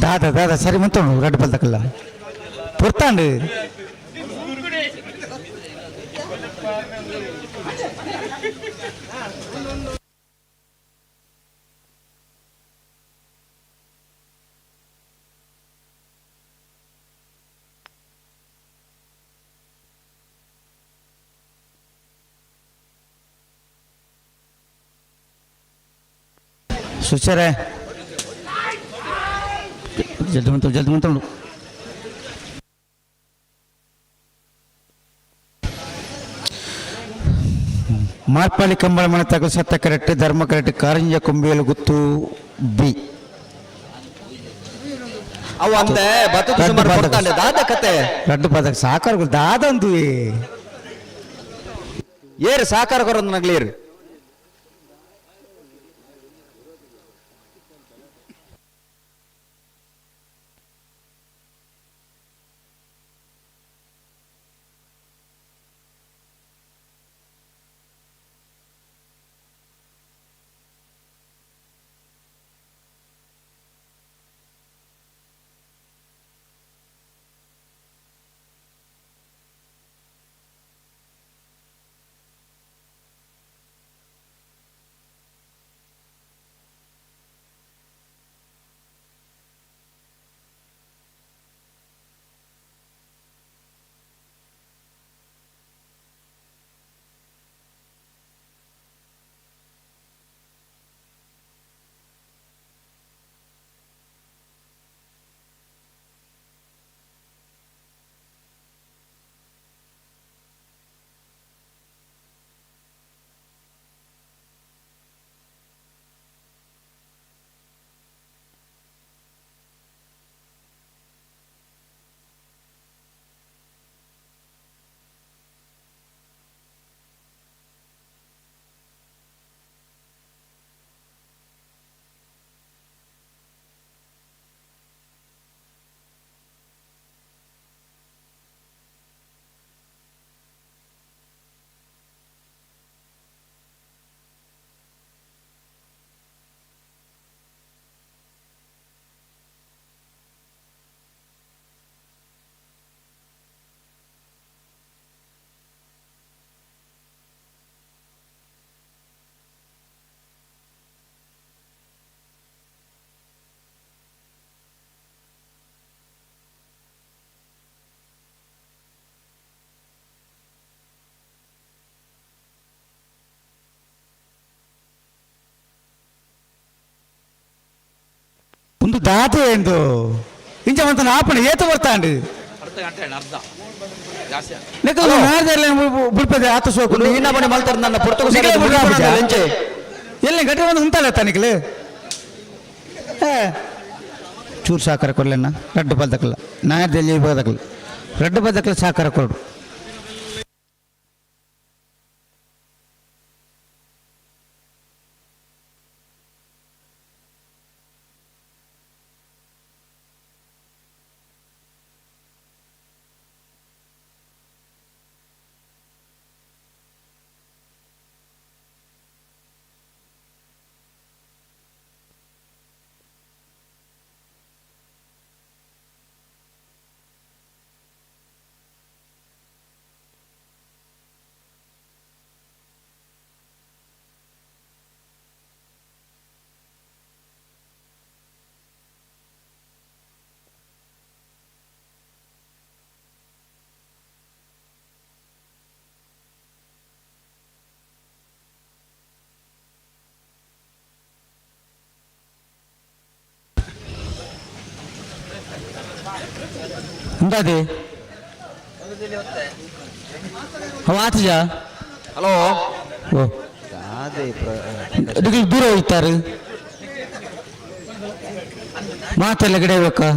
ದಾದ ದಾದ ಸರಿ ಮಂತೋಣು ರಡ್ಡು ಬಲ್ದಕ್ಕಲ್ಲ ಪೊರ್ತಾಂಡು. ಸುಚರೆ ಜಲ್ದಿ ಮಂತ ಜಲ್ದಿ ಮಂತಳು. ಮಾರ್ಪಾಳಿ ಕಂಬಳ ಮನೆ ತಗಲು ಸತ್ತ ಕರೆಕ್ಟ್ ಧರ್ಮ ಕರೆಕ್ಟ್. ಕಾರಂಜ ಕೊಂಬಿಯಲು ಗುತ್ತು ಬಿ. ಅವು ಅಂದೆ ಬತ್ತದ ಸುಮಾರು ಕೊಡ್ತಾನೆ ದಾದ ಕತೆ. ರಡ್ಡು ಪದಕ ಸಾಕಾರ ದಾದಂದು. ಏರು ಸಾಕಾರ ಕೊರಂದು ನಗ್ಲೇರು. ಒಂದು ದಾತು ಎಂದು ಇಂಚ ಮಂತ ಆಪಣ ಏತು ಬರ್ತಾಂಡು ಬುಲ್ಪದೆ ಆತ ಸೋಕು. ಈನ ಬಣಿ ಮಲ್ತಾರ ನನ್ನ ಪುರ್ತಕ. ನಿಖಿಲ ಬುಲ್ಪದ. ಎಂಚೆ? ಎಲ್ಲಿ ಗಟ್ಟಿ ಒಂದು ಉಂಟಲ್ಲ ತನಿಖಲೆ. ಚೂರು ಸಹಕಾರ ಕೊಡ್ಲೆಣ್ಣ ರಡ್ಡು ಬದಕಲ್ಲ ನಾಯರ್ದಲ್ಲಿ ಬದಕಲ್ಲ ರಡ್ಡು ಬದಕಲ್ಲ ಸಹಕಾರ ಕೊಡು. ಉಂಟಾದಿ ಅವ ಆತಜ. ಹಲೋ. ಓ ನಿಖಿಲ್ ದೂರ ಹೋಗ್ತಾರೆ ಮಾತೆಲ್ಲ ಗಿಡ ಬೇಕಾ?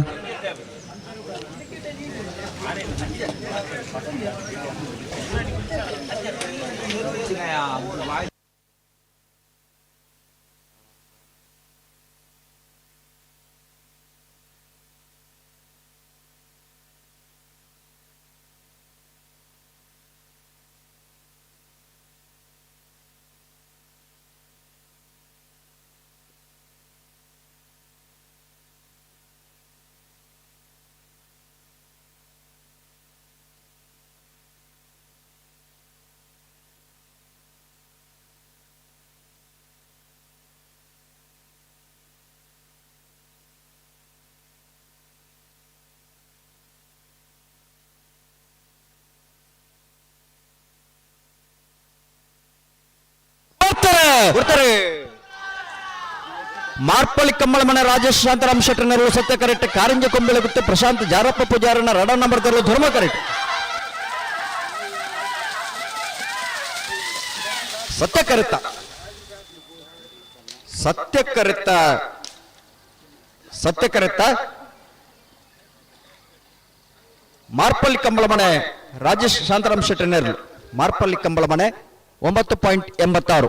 ಕೊಡ್ತಾರೆ. ಮಾರ್ಪಳ್ಳಿ ಕಮ್ಮಳಮನೆ ರಾಜೇಶ್ ಶಾಂತರಾಮ್ ಶೆಟ್ಟರ್ನರು ಸತ್ಯ ಕರೆಕ್ಟ್. ಕಾರಂಜ ಕೊಂಬೆಳಗುತ್ತೆ ಪ್ರಶಾಂತ್ ಜಾರಪ್ಪ ಪೂಜಾರನ ರಡ ನಂಬರ್ ತರಲು ಧರ್ಮ ಕರೆಕ್ಟ್. ಸತ್ಯ ಕರೆತ ಸತ್ಯ ಕರೆತ ಸತ್ಯ ಕರೆತ ಮಾರ್ಪಳ್ಳಿ ಕಂಬಳಮನೆ ರಾಜೇಶ್ ಶಾಂತರಾಮ್ ಶೆಟ್ಟರ್ನೇರ್ಲು. ಮಾರ್ಪಳ್ಳಿ ಕಂಬಳಮನೆ 9.86.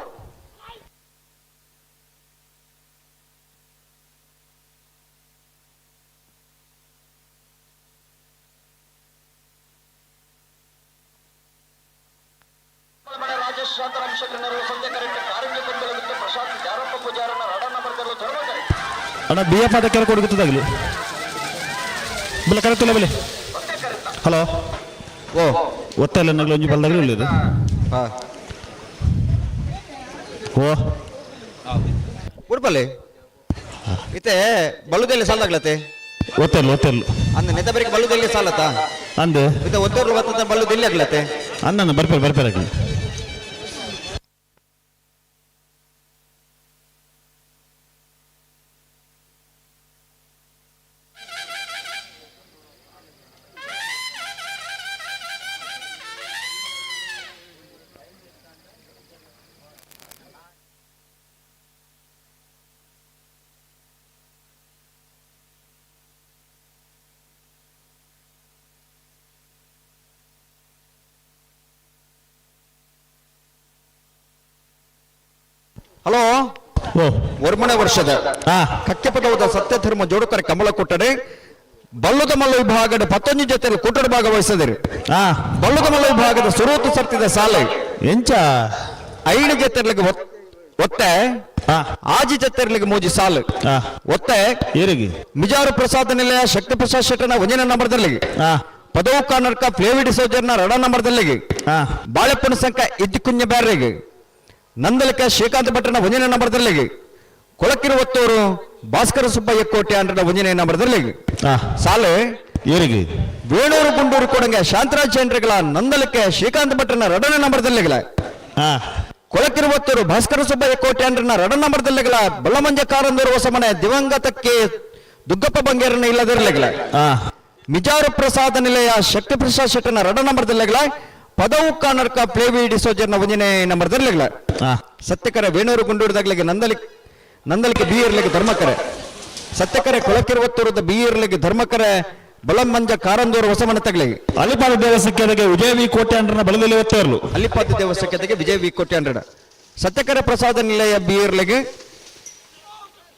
ರಾಜೇಶ್ ಶಾಂತರಾಮ್ ಶೆಟ್ಟರ್ನವರು ಸತ್ಯ ಕರೆಕ್ಟ್. ಕಾರಂಜ ಕೊಂಬೆಳಗುತ್ತೆ ಪ್ರಶಾಂತ್ ಜಾರಪ್ಪ ಪೂಜಾರನ ರಡ ನಂಬರ್ ತರಲು ಧರ್ಮ ಕರೆಕ್ಟ್. ಅಣ್ಣ ಬಿ ಎಫ್ ಅದಕ್ಕೆ ಕೊಡುತ್ತಾಗಲಿ ಬಲೆ ಕರೆಕ್ಟ್ ಬಲೆ. ಹಲೋ. ಓ. ಒತ್ತಲ್ಲ ನಗಲು ಒಂಜಿ ಬಲ್ದಾಗಲಿ ಉಳ್ಳೇದು. ಹಾ. ಓ. ಉಡುಪಲ್ಲಿ ಇತ್ತೆ ಬಳ್ಳುದೆಲ್ಲಿ ಸಾಲಾಗ್ಲತ್ತೆ. ಒತ್ತಲ್ಲ ಒತ್ತಲ್ಲ. ಅಂದ ನೆತ್ತ ಬರೀ ಬಳ್ಳುದೆಲ್ಲಿ ಸಾಲತ್ತ. ಅಂದು. ಇತ್ತೆ ಒತ್ತೋರ್ಲು ಬತ್ತದ ಬಳ್ಳುದೆಲ್ಲಿ ಆಗ್ಲತ್ತೆ. ಅಂದ ಬರ್ಪೇರು ಬರ್ಪೇರು ಆಗಲಿ. ಹಲೋ. ಓ. ವರ್ಮಣೆ ವರ್ಷದ ಹಾ. ಕಕ್ಕೆಪದವದ ಸತ್ಯಧರ್ಮ ಜೋಡುಕರ ಕಮಲ ಕೊಟ್ಟಡೆ ಬಲ್ಲುದ ಮಲ್ಲ ವಿಭಾಗದ ಪತ್ತೊಂದು ಜೊತೆಯಲ್ಲಿ ಕೂಟದ ಭಾಗವಹಿಸದಿರಿ. ಹಾ. ಬಲ್ಲುದ ಮಲ್ಲ ವಿಭಾಗದ ಸುರೂತು ಸರ್ತಿದ ಸಾಲೆ ಎಂಚ? ಐದು ಜೊತೆರ್ಲಿಗೆ ಒತ್ತೆ. ಹಾ. ಆಜಿ ಜೊತೆರ್ಲಿಗೆ ಮೂಜಿ ಸಾಲು. ಹಾ. ಒತ್ತೆ. ಏರಿಗೆ? ಮಿಜಾರು ಪ್ರಸಾದ ನಿಲಯ ಶಕ್ತಿ ಪ್ರಸಾದ್ ಶೆಟ್ಟನ ಒಂದನೇ ನಂಬರ್ದಲ್ಲಿ. ಹಾ. ಪದವು ಕರ್ನಾಟಕ ಫ್ಲೇವಿಡ್ ಸೋಜರ್ನ ರಡ ನಂಬರ್ದಲ್ಲಿ. ಹಾ. ಬಾಳೆಪ್ಪನ ಸಂಕ ಇದ್ದಿಕುಂಜ ಬ್ಯಾರಿಗೆ ನಂದಲಿಕ ಶ್ರೀಕಾಂತ ಭಟ್ಟನ ಒಂದನೇ ನಂಬರ್ದಲ್ಲಿ. ಕೊಳಕಿರುವತ್ತೂರು ಭಾಸ್ಕರ ಸುಬ್ಬಯ್ಯ ಕೋಟೆ ಅಂಡ್ರನ ಒಂದನೇ ನಂಬರ್ದಲ್ಲಿ. ಹಾ. ಸಾಲೆ. ಏರಿಗೆ? ವೇಣೂರು ಗುಂಡೂರು ಕೊಡಂಗೆ ಶಾಂತರಾಜ್ ಚಂದ್ರಗಳ ನಂದಲಿಕೆ ಶ್ರೀಕಾಂತ ಭಟ್ಟನ ರಡನೇ ನಂಬರ್ದಲ್ಲಿಗಳ. ಹಾ. ಕೊಳಕಿರುವತ್ತೂರು ಭಾಸ್ಕರ ಸುಬ್ಬಯ್ಯ ಕೋಟೆ ಅಂಡ್ರನ ರಡ ನಂಬರ್ದಲ್ಲಿಗಳ ಬಳ್ಳಮಂಜ ಕಾರಂದೂರು ಹೊಸಮನೆ ದಿವಂಗತಕ್ಕೆ ದುಗ್ಗಪ್ಪ ಬಂಗೇರನ ಇಲ್ಲದಿರಲಿಗಳ. ಹಾ. ಮಿಜಾರು ಪ್ರಸಾದ ನಿಲಯ ಶಕ್ತಿ ಪ್ರಸಾದ್ ಶೆಟ್ಟನ ರಡ ನಂಬರ್ದಲ್ಲಿಗಳ ಪದವು ಕರ್ನಾಟಕ ಪ್ಲೇವಿ ಡಿಸೋಜರ್ನ ಒಂದನೇ ನಂಬರ್ದಲ್ಲಿಗಳ. ಹಾ. ಸತ್ಯಕರ ವೇಣೂರು ಗುಂಡೂರದಾಗ್ಲಿಗೆ ನಂದಲಿಕೆ ಬಿ ಇರ್ಲಿಕ್ಕೆ ಧರ್ಮಕರೆ ಸತ್ಯಕರೆ ಕೊಳಕಿರುವತ್ತೂರದ ಬಿ ಇರ್ಲಿಕ್ಕೆ ಧರ್ಮಕರೆ ಬಲಮಂಜ ಕಾರಂದೂರು ಹೊಸಮನೆ ತಗ್ಲಿಗೆ. ಅಲಿಪಾದ ದೇವಸ್ಥಾನಕ್ಕೆ ವಿಜಯ ವಿ ಕೋಟೆ ಅಂಡ್ರನ ಬಲದಲ್ಲಿ ಒತ್ತೇರ್ಲು. ಅಲ್ಲಿಪಾದ ದೇವಸ್ಥಾನಕ್ಕೆ ವಿಜಯ ವಿ ಕೋಟೆ ಅಂಡ್ರಡ ಸತ್ಯಕರ ಪ್ರಸಾದ ನಿಲಯ ಬಿ ಇರ್ಲಿಗೆ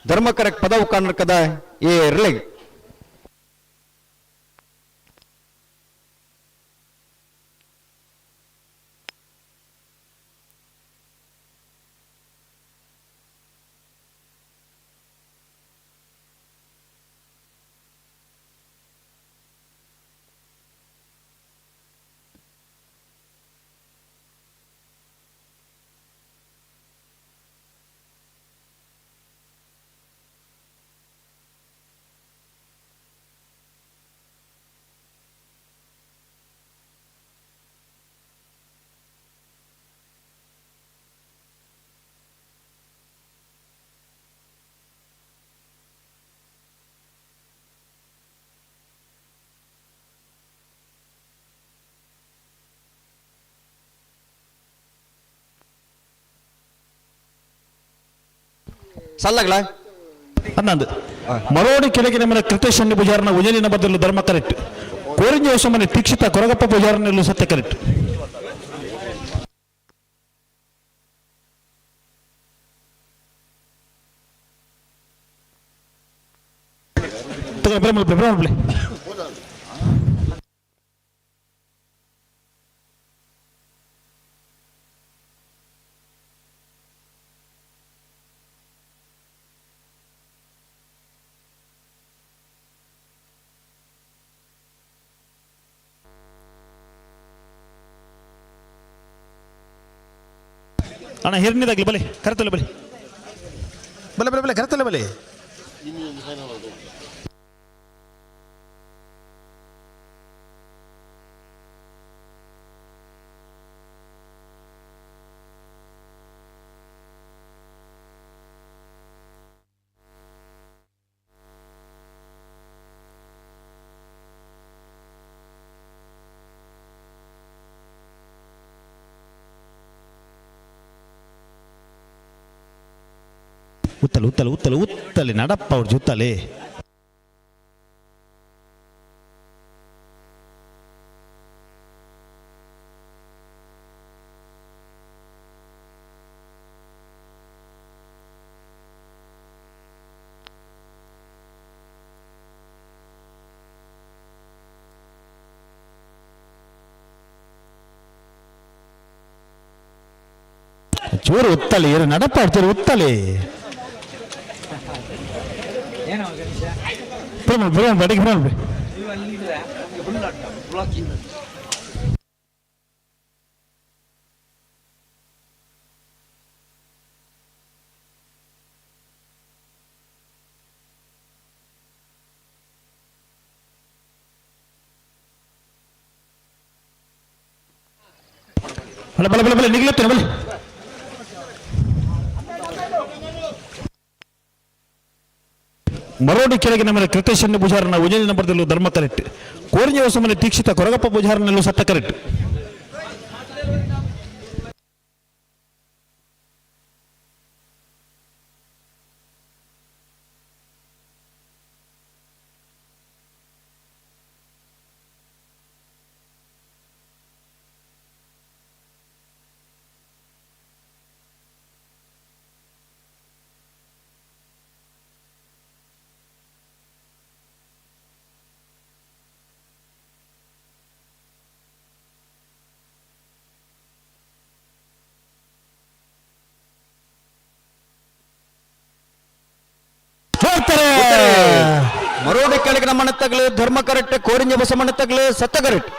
ಧರ್ಮಕರ ಪದವು ಕರ್ನಾಟಕದ ಎ ಇರ್ಲಿಗೆ. ಸಲ್ಲಗ್ಲ. ಹನ್ನೊಂದು ಮರೋಡಿ ಕೆಳಗಿನ ಮೇಲೆ ಕೃತೇಶ್ ಪೂಜಾರನ ಉಜಲಿನ ಬದಲು ಧರ್ಮ ಕರೆಕ್ಟ್. ಕೋರಿಂಜ ಹೊಸಮನೆ ದೀಕ್ಷಿತ ಕೊರಗಪ್ಪ ಪೂಜಾರನಲ್ಲೂ ಸತ್ಯ ಕರೆಕ್ಟ್. ತಗೋ, ಬರೇ ಮಲ್ಪೆ, ಬರೇ ಮಲ್ಪೆ. ಅಣ್ಣ ಹಿರಿನಿದಾಗ್ಲಿ ಬಲೆ ಕರೆತಲ್ಲ ಬಲೆ. ಬಲೆ ಬಲೆ ಬಲೆ ಕರೆತಲ್ಲ ಬಲೆ. ಉತ್ತಲೆ ಉತ್ತಲೆ ಉತ್ತಲೆ ಉತ್ತಲೆ ನಡಪ್ಪ ಅವ್ರ ಜುತ್ತಲೆ. ಚೂರು ಉತ್ತಲೆ ಇರು ನಡಪ್ಪ ಅವ್ರು ಚೂರು ಉತ್ತಲೆ. ಬರೋಣ ಬರೋಣ ಬಡಿಗೆ ಬರೋಣ. ಬಲೆ ಬಲೆ ಬಲೆ ಬಲೆ ನಿಗ್ಲತ್ತೇನೆ ಬಲೆ. ಮರೋಡಿ ಕೆಳಗೆ ನಮ್ಮ ಕೃತೇಶ್ ಪೂಜಾರನ ಉಜನಿ ನಂಬರ್ದಲ್ಲೂ ಧರ್ಮ ಕರೆಕ್ಟ್. ಕೋರಿಂಜ ಹೊಸಮನೆ ದೀಕ್ಷಿತ ಕೊರಗಪ್ಪ ಪೂಜಾರನಲ್ಲೂ ಸತ್ತ ಕರೆಕ್ಟ್. ಹೋಗ್ತಾರೆ. ಮರೋಡಿ ಕೆಳಗಿನ ಮಣ್ಣತ್ತಗಲು ಧರ್ಮ ಕರೆಕ್ಟ್, ಕೋರಿಂಜ ಬಸ ಮಣ್ಣತ್ತಗಲು ಸತ್ತ ಕರೆಕ್ಟ್.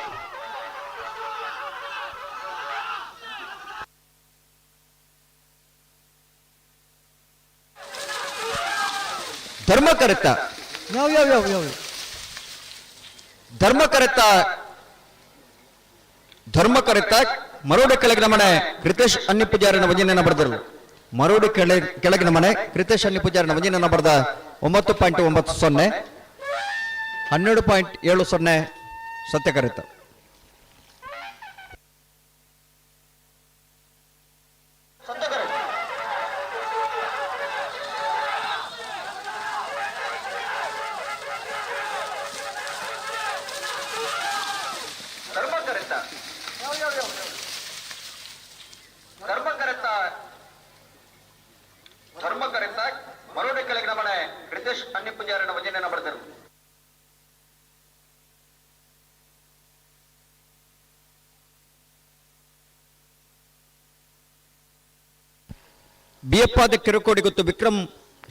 ಧರ್ಮ ಕರೆಕ್ಟ. ಯಾವ ಯಾವ ಯಾವ ಯಾವ ಧರ್ಮ ಕರೆತ, ಧರ್ಮ ಕರೆತ. ಮರೋಡಿ ಕೆಳಗಿನ ಮನೆ ಕೃತೇಶ್ ಅನ್ನಿ ಪೂಜಾರಿನ ವಜನೆಯನ್ನು ಬರೆದರು. ಮರೋಡಿ ಕೆಳಗಿನ ಮನೆ ಕೃತೇಶ್ ಅನ್ನಿ ಪೂಜಾರಿನ ವಜನೆಯನ್ನು ಬರೆದ 9.90, 12.70 ಸತ್ಯ ಕರೆತ. ಧರ್ಮ ಕರೆತ, ಧರ್ಮ ಕರೆತ, ಧರ್ಮ ಕರೆತ. ಮರೋಡಿ ಕೆಳಗಿನ ಮನೆ ಕೃತೇಶ್ ಅನ್ನಿ ಪೂಜಾರಿನ ವಜನೆಯನ್ನು ಬರೆದರು. ಬಿಯಪ್ಪಾದ ಕಿರುಕೋಡಿ ಗೊತ್ತು ವಿಕ್ರಮ್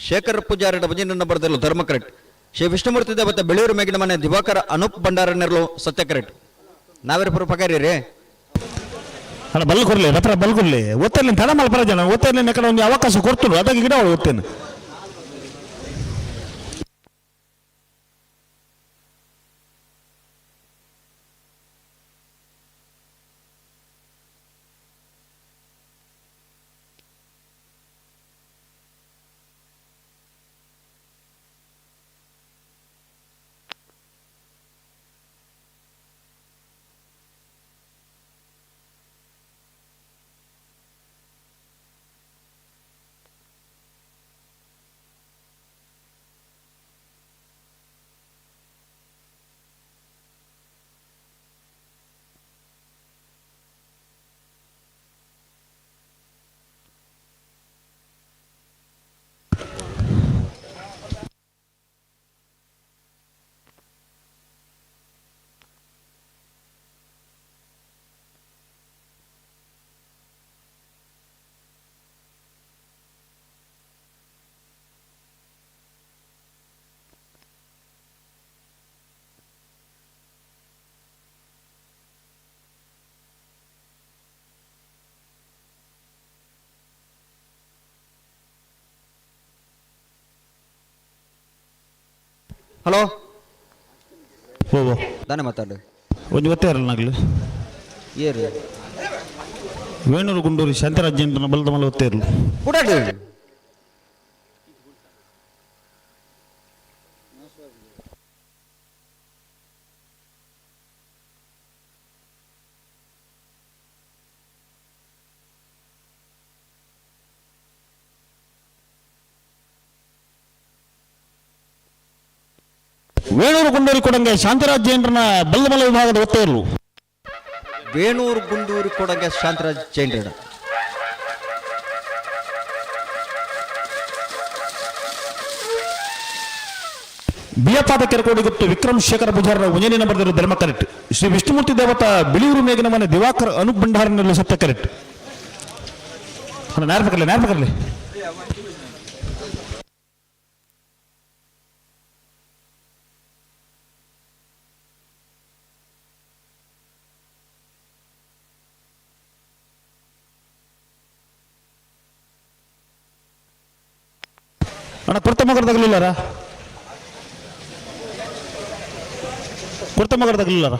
ಶೇಖರ್ ಪೂಜಾರಿನ ವಜನನ್ನು ಬರೆದಲು ಧರ್ಮ ಕರೆಕ್ಟ್. ಶ್ರೀ ವಿಷ್ಣುಮೂರ್ತಿ ದೇವತೆ ಬೆಳೂರು ಮೇಗಿನ ಮನೆ ದಿವಾಕರ ಅನೂಪ್ ಭಂಡಾರನೆರಲು ಸತ್ಯ ಕರೆಕ್ಟ್. ನಾವೇರು ಪಗಾರಿ ರೀ. ಅಣ್ಣ ಬಲ್ ಕೊರ್ಲಿ ರಪ್ರ ಬಲ್ ಕೊರ್ಲಿ ಒತ್ತಲ್ಲಿ ತಡ ಮಲ್ಪರ ಜನ ಒತ್ತಲ್ಲಿ ಕಡೆ ಒಂದು ಅವಕಾಶ ಕೊಡ್ತರು ಅದಕ್ಕೆ ಗಿಡ ಅವಳು ಒತ್ತೇನೆ. ಹಲೋ. ಓ ಓ. ದಾನೆ ಮಾತಾಡು. ಒಂದು ಒತ್ತೆ ಇರಲ್ಲ ನಾಗ್ಲು. ಏರು? ವೇಣೂರು ಗುಂಡೂರು ಶಾಂತರಾಜ್ಯ ಬಲದ ಮಲ ಒತ್ತೆ ಇರಲು. ಪುಡಾಡು. ವೇಣೂರು ಗುಂಡೂರಿ ಕೊಡಂಗೆ ಶಾಂತರಾಜ್ ಜೈನರನ ಬಲ್ಲಮಲ ವಿಭಾಗದ ಒತ್ತೆಯರು. ವೇಣೂರು ಗುಂಡೂರು ಕೊಡಂಗೆ ಶಾಂತರಾಜ್ ಜೈನ್ರಣ. ಬಿಯಪಾದ ಕೆರಕೋಡಿ ಗೊತ್ತು ವಿಕ್ರಮ್ ಶೇಖರ ಪೂಜಾರರ ಒಂಜನೇ ನಂಬರ್ದರು ಧರ್ಮ ಕರೆಕ್ಟ್. ಶ್ರೀ ವಿಷ್ಣುಮೂರ್ತಿ ದೇವತಾ ಬಿಳಿಯೂರು ಮೇಘನ ಮನೆ ದಿವಾಕರ್ ಅನೂಪ್ ಭಂಡಾರನಲ್ಲಿ ಸತ್ಯ ಕರೆಕ್ಟ್. ನೇರ್ಪಕರ್ಲಿ ನೇರ್ಪಕರ್ಲಿ. ಅಣ್ಣ, ಕುರ್ತ ಮಗರ್ ತಗಲಿಲ್ಲಾರ? ಕುರ್ತ ಮಗರ್ ತಗಲಿಲ್ಲಾರ?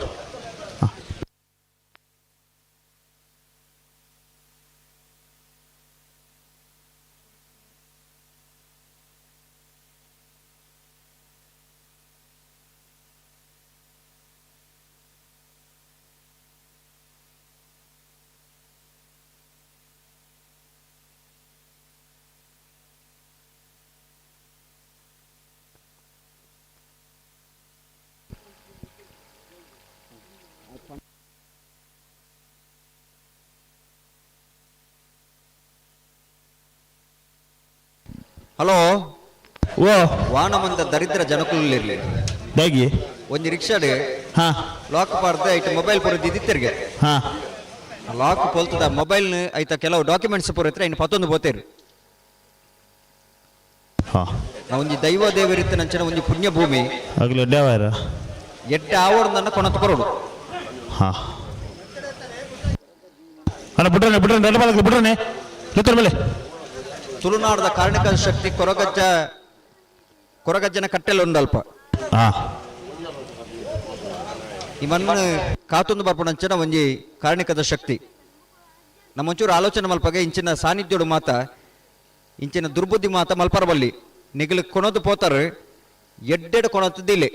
ಹಲೋ. ಓ. ವಾನಮಂದ ದರಿದ್ರ ಜನಕುಲಿರ್ಲಿ. ದಾಗಿ? ಒಂಜಿ ರಿಕ್ಷಾಡ್ ಲಾಕ್ ಪಾರ್ದ ಐತ ಮೊಬೈಲ್ ಪೂರ ದಿತ್ತಿರ್ಗೆ. ಲಾಕ್ ಪೊಲ್ತದ ಮೊಬೈಲ್ ಐತ ಕೆಲವು ಡಾಕ್ಯುಮೆಂಟ್ಸ್ ಪೂರ ಇತ್ರ ಇನ್ನು ಪತ್ತೊಂದು ಬೋತೇರು. ಒಂಜಿ ದೈವ ದೇವರಿತ್ತ ನಂಚಿನ ಒಂಜಿ ಪುಣ್ಯ ಭೂಮಿ. ಆಗಲಿ ಡ್ಯಾವಾರ. ಎಡ್ಡೆ ಆವಡ್ ನನ್ನ ಕೊಣತ್ ಕೊರಡು. ಅಣ್ಣ, ಬಿಡ್ರನೆ ಬಿಡ್ರನೆ, ದೊಡ್ಡ ಬಾಲಕ ಬಿಡ್ರನೆ ಲುತ್ತರ್ ಮೇಲೆ. ತುಳುನಾಡದ ಕಾರಣಿಕ ಶಕ್ತಿ ಕೊರಗಜ್ಜ, ಕೊರಗಜ್ಜನ ಕಟ್ಟೆಲ್ಲ ಉಂಡಲ್ಪ. ಈ ಮಣ್ಣು ಕಾತೊಂದು ಬರ್ಪುಣಂಚಿನ ಒಂಜಿ ಕಾರಣಿಕದ ಶಕ್ತಿ. ನಮ್ಮೊಂಚೂರು ಆಲೋಚನೆ ಮಲ್ಪಗೆ ಇಂಚಿನ ಸಾನ್ನಿಧ್ಯೋಡು ಮಾತ ಇಂಚಿನ ದುರ್ಬುದ್ಧಿ ಮಾತ ಮಲ್ಪರಬಲ್ಲಿ. ನಿಗಲು ಕೊಣದು ಪೋತಾರು, ಎಡ್ಡೆಡ್ ಕೊಣತಿದ್ದಿಲ್ಲ.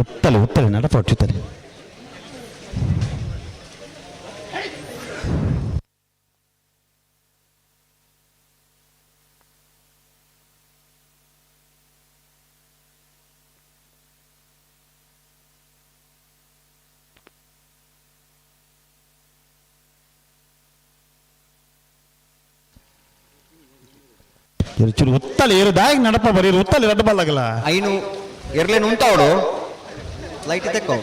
ಒತ್ತಲೆ ಒತ್ತಲೆ ನಡಪ ಹೊಟ್ಟಿತ್ತಲೆ. ಚೂರು ಒತ್ತಲೆ ಏರು ದಾಗಿ ನಡಪ ಬರೀ ಒತ್ತಲೆ ರಡ್ಡ ಬಲ್ಲಾಗಲ್ಲ. ಐನು ಎರ್ಲೇನು ಉಂತಾವಡು, ಲೈಟ್ ತೆಕ್ಕೋ.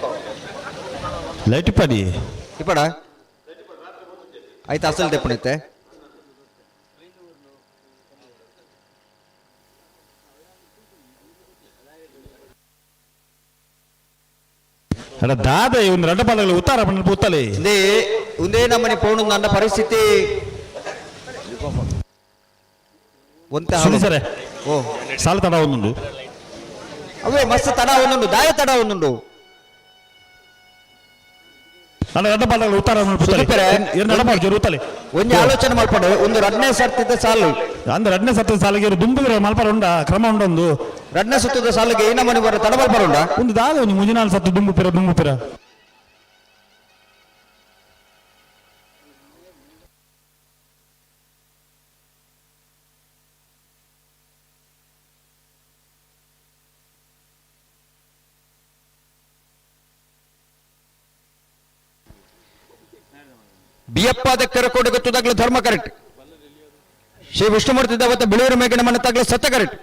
ಲೈಟ್ ಪಡಿ. ಇಪ್ಪಡ ಆಯ್ತು, ಅಸಲ್ ದೆಪ್ಪಣೈತೆ. ಅಡ ದಾದ ಒಂದು ರಡ್ಡ ಬಾಲಾಗಲ್ಲ ಉತ್ತಾರ ಬಣ್ಣ ಉತ್ತಲೆ. ಉಂದೇ ಉಂದೇ ನಮ್ಮನೆ ಪೋಣು ನನ್ನ ಪರಿಸ್ಥಿತಿ ಒಂತೆ. ಸುನಿ ಸರ. ಓ. ಸಾಲ ತಡ ಒಂದುಂಡು. ಅವೇ ಮಸ್ತ್ ತಡ ಒಂದುಂಡು, ದಾಯ ತಡ ಒಂದುಂಡು. ನನ್ನ ರಡ್ಡ ಬಾಲಾಗಲ್ಲ ಉತ್ತಾರ ಉತ್ತಲೆ. ಸುದೀಪರೇ, ಏನು ನಡಪ ಜೋರು ಉತ್ತಲೆ. ಒಂಜಿ ಆಲೋಚನೆ ಮಲ್ಪಡು, ಒಂದು ರಡ್ನೇ ಸರ್ತಿದ್ದ ಸಾಲು. ಅಂದ್ರೆ ರಡ್ನೇ ಸತ್ತ ಸಾಲಿಗೆ ದುಂಬಿದ್ರೆ ಮಲ್ಪರ ಉಂಡ ಕ್ರಮ ಉಂಡೊಂದು. ರಡ್ನೇ ಸುತ್ತದ ಸಾಲಿಗೆ ಈ ನಮ್ಮನೆ ಬರ ತಡ ಮಲ್ಪರ ಉಂಡ. ಒಂದು ದಾದ ಒಂದು ಮುಂಜಿನಾಲ್ ಸತ್ತು ದುಂಬು ಪಿರ ದುಂಬು ಪಿರ. ಬಿಯಪ್ಪಾದ ಕೆರಕೋಡಿ ಗೊತ್ತದಾಗ್ಲೂ ಧರ್ಮ ಕರೆಕ್ಟ್. ಶ್ರೀ ವಿಷ್ಣುಮೂರ್ತಿ ದೇವತೆ ಬಿಳಿಯೂರು ಮೇಘನ ಮನೆ ತಾಗ್ಲೂ ಸತ್ಯ ಕರೆಕ್ಟ್.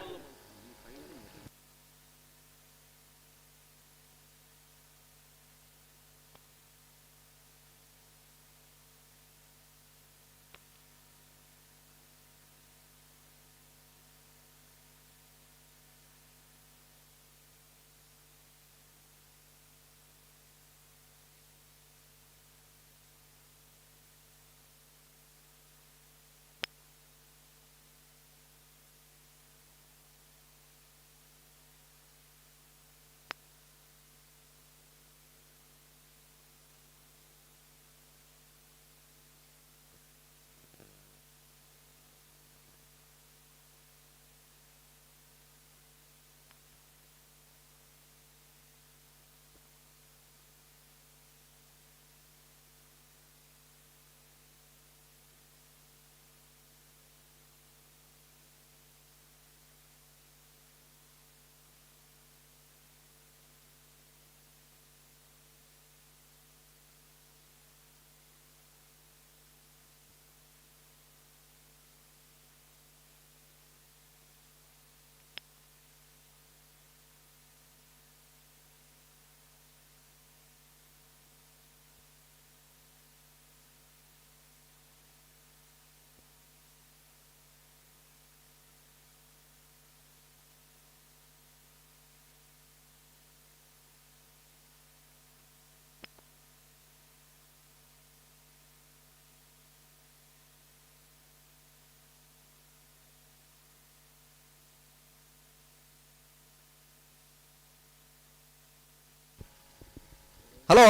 Hello.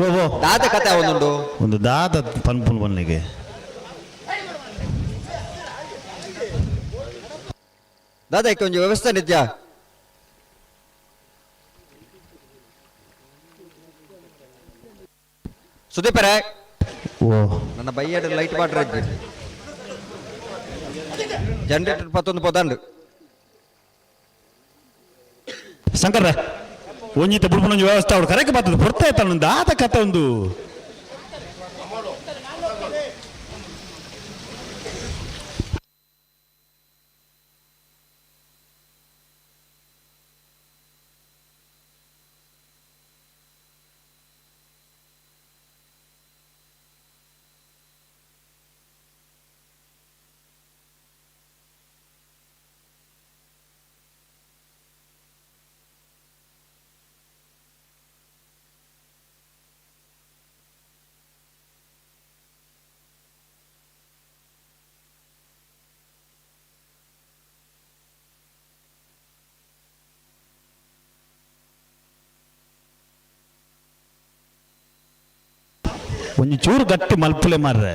ಓ ಓ. ದಾದ ಕತೆ ಒಂದುಂಡು. ಒಂದು ದಾದ ಪನ್ಪುನ್ ಬನ್ನಿಗೆ. ದಾದ ಒಂಜಿ ವ್ಯವಸ್ಥೆ ನಿತ್ಯ. ಸುದೀಪರೇ. ಓ. ನನ್ನ ಬೈಯಡ್ ಲೈಟ್ ಬಾಟ್ರ್ ಅಜ್ಜಿ ಜನರೇಟರ್ ಪತ್ತೊಂದು ಪೊದಂಡು. ಶಂಕರ, ಒಂಜಿತ ಬುಡ್ಪುನೊಂಜಿ ವ್ಯವಸ್ಥೆ ಅವಳು ಕರೆಕ್ ಬರ್ತದೆ ಪೊರ್ತ ಆಯ್ತಾಳ. ದಾದ ಕತೆ ಒಂದು. ಒಂಜಿ ಚೂರು ಗಟ್ಟಿ ಮಲ್ಪುಲೆ ಮಾರ್ರೆ.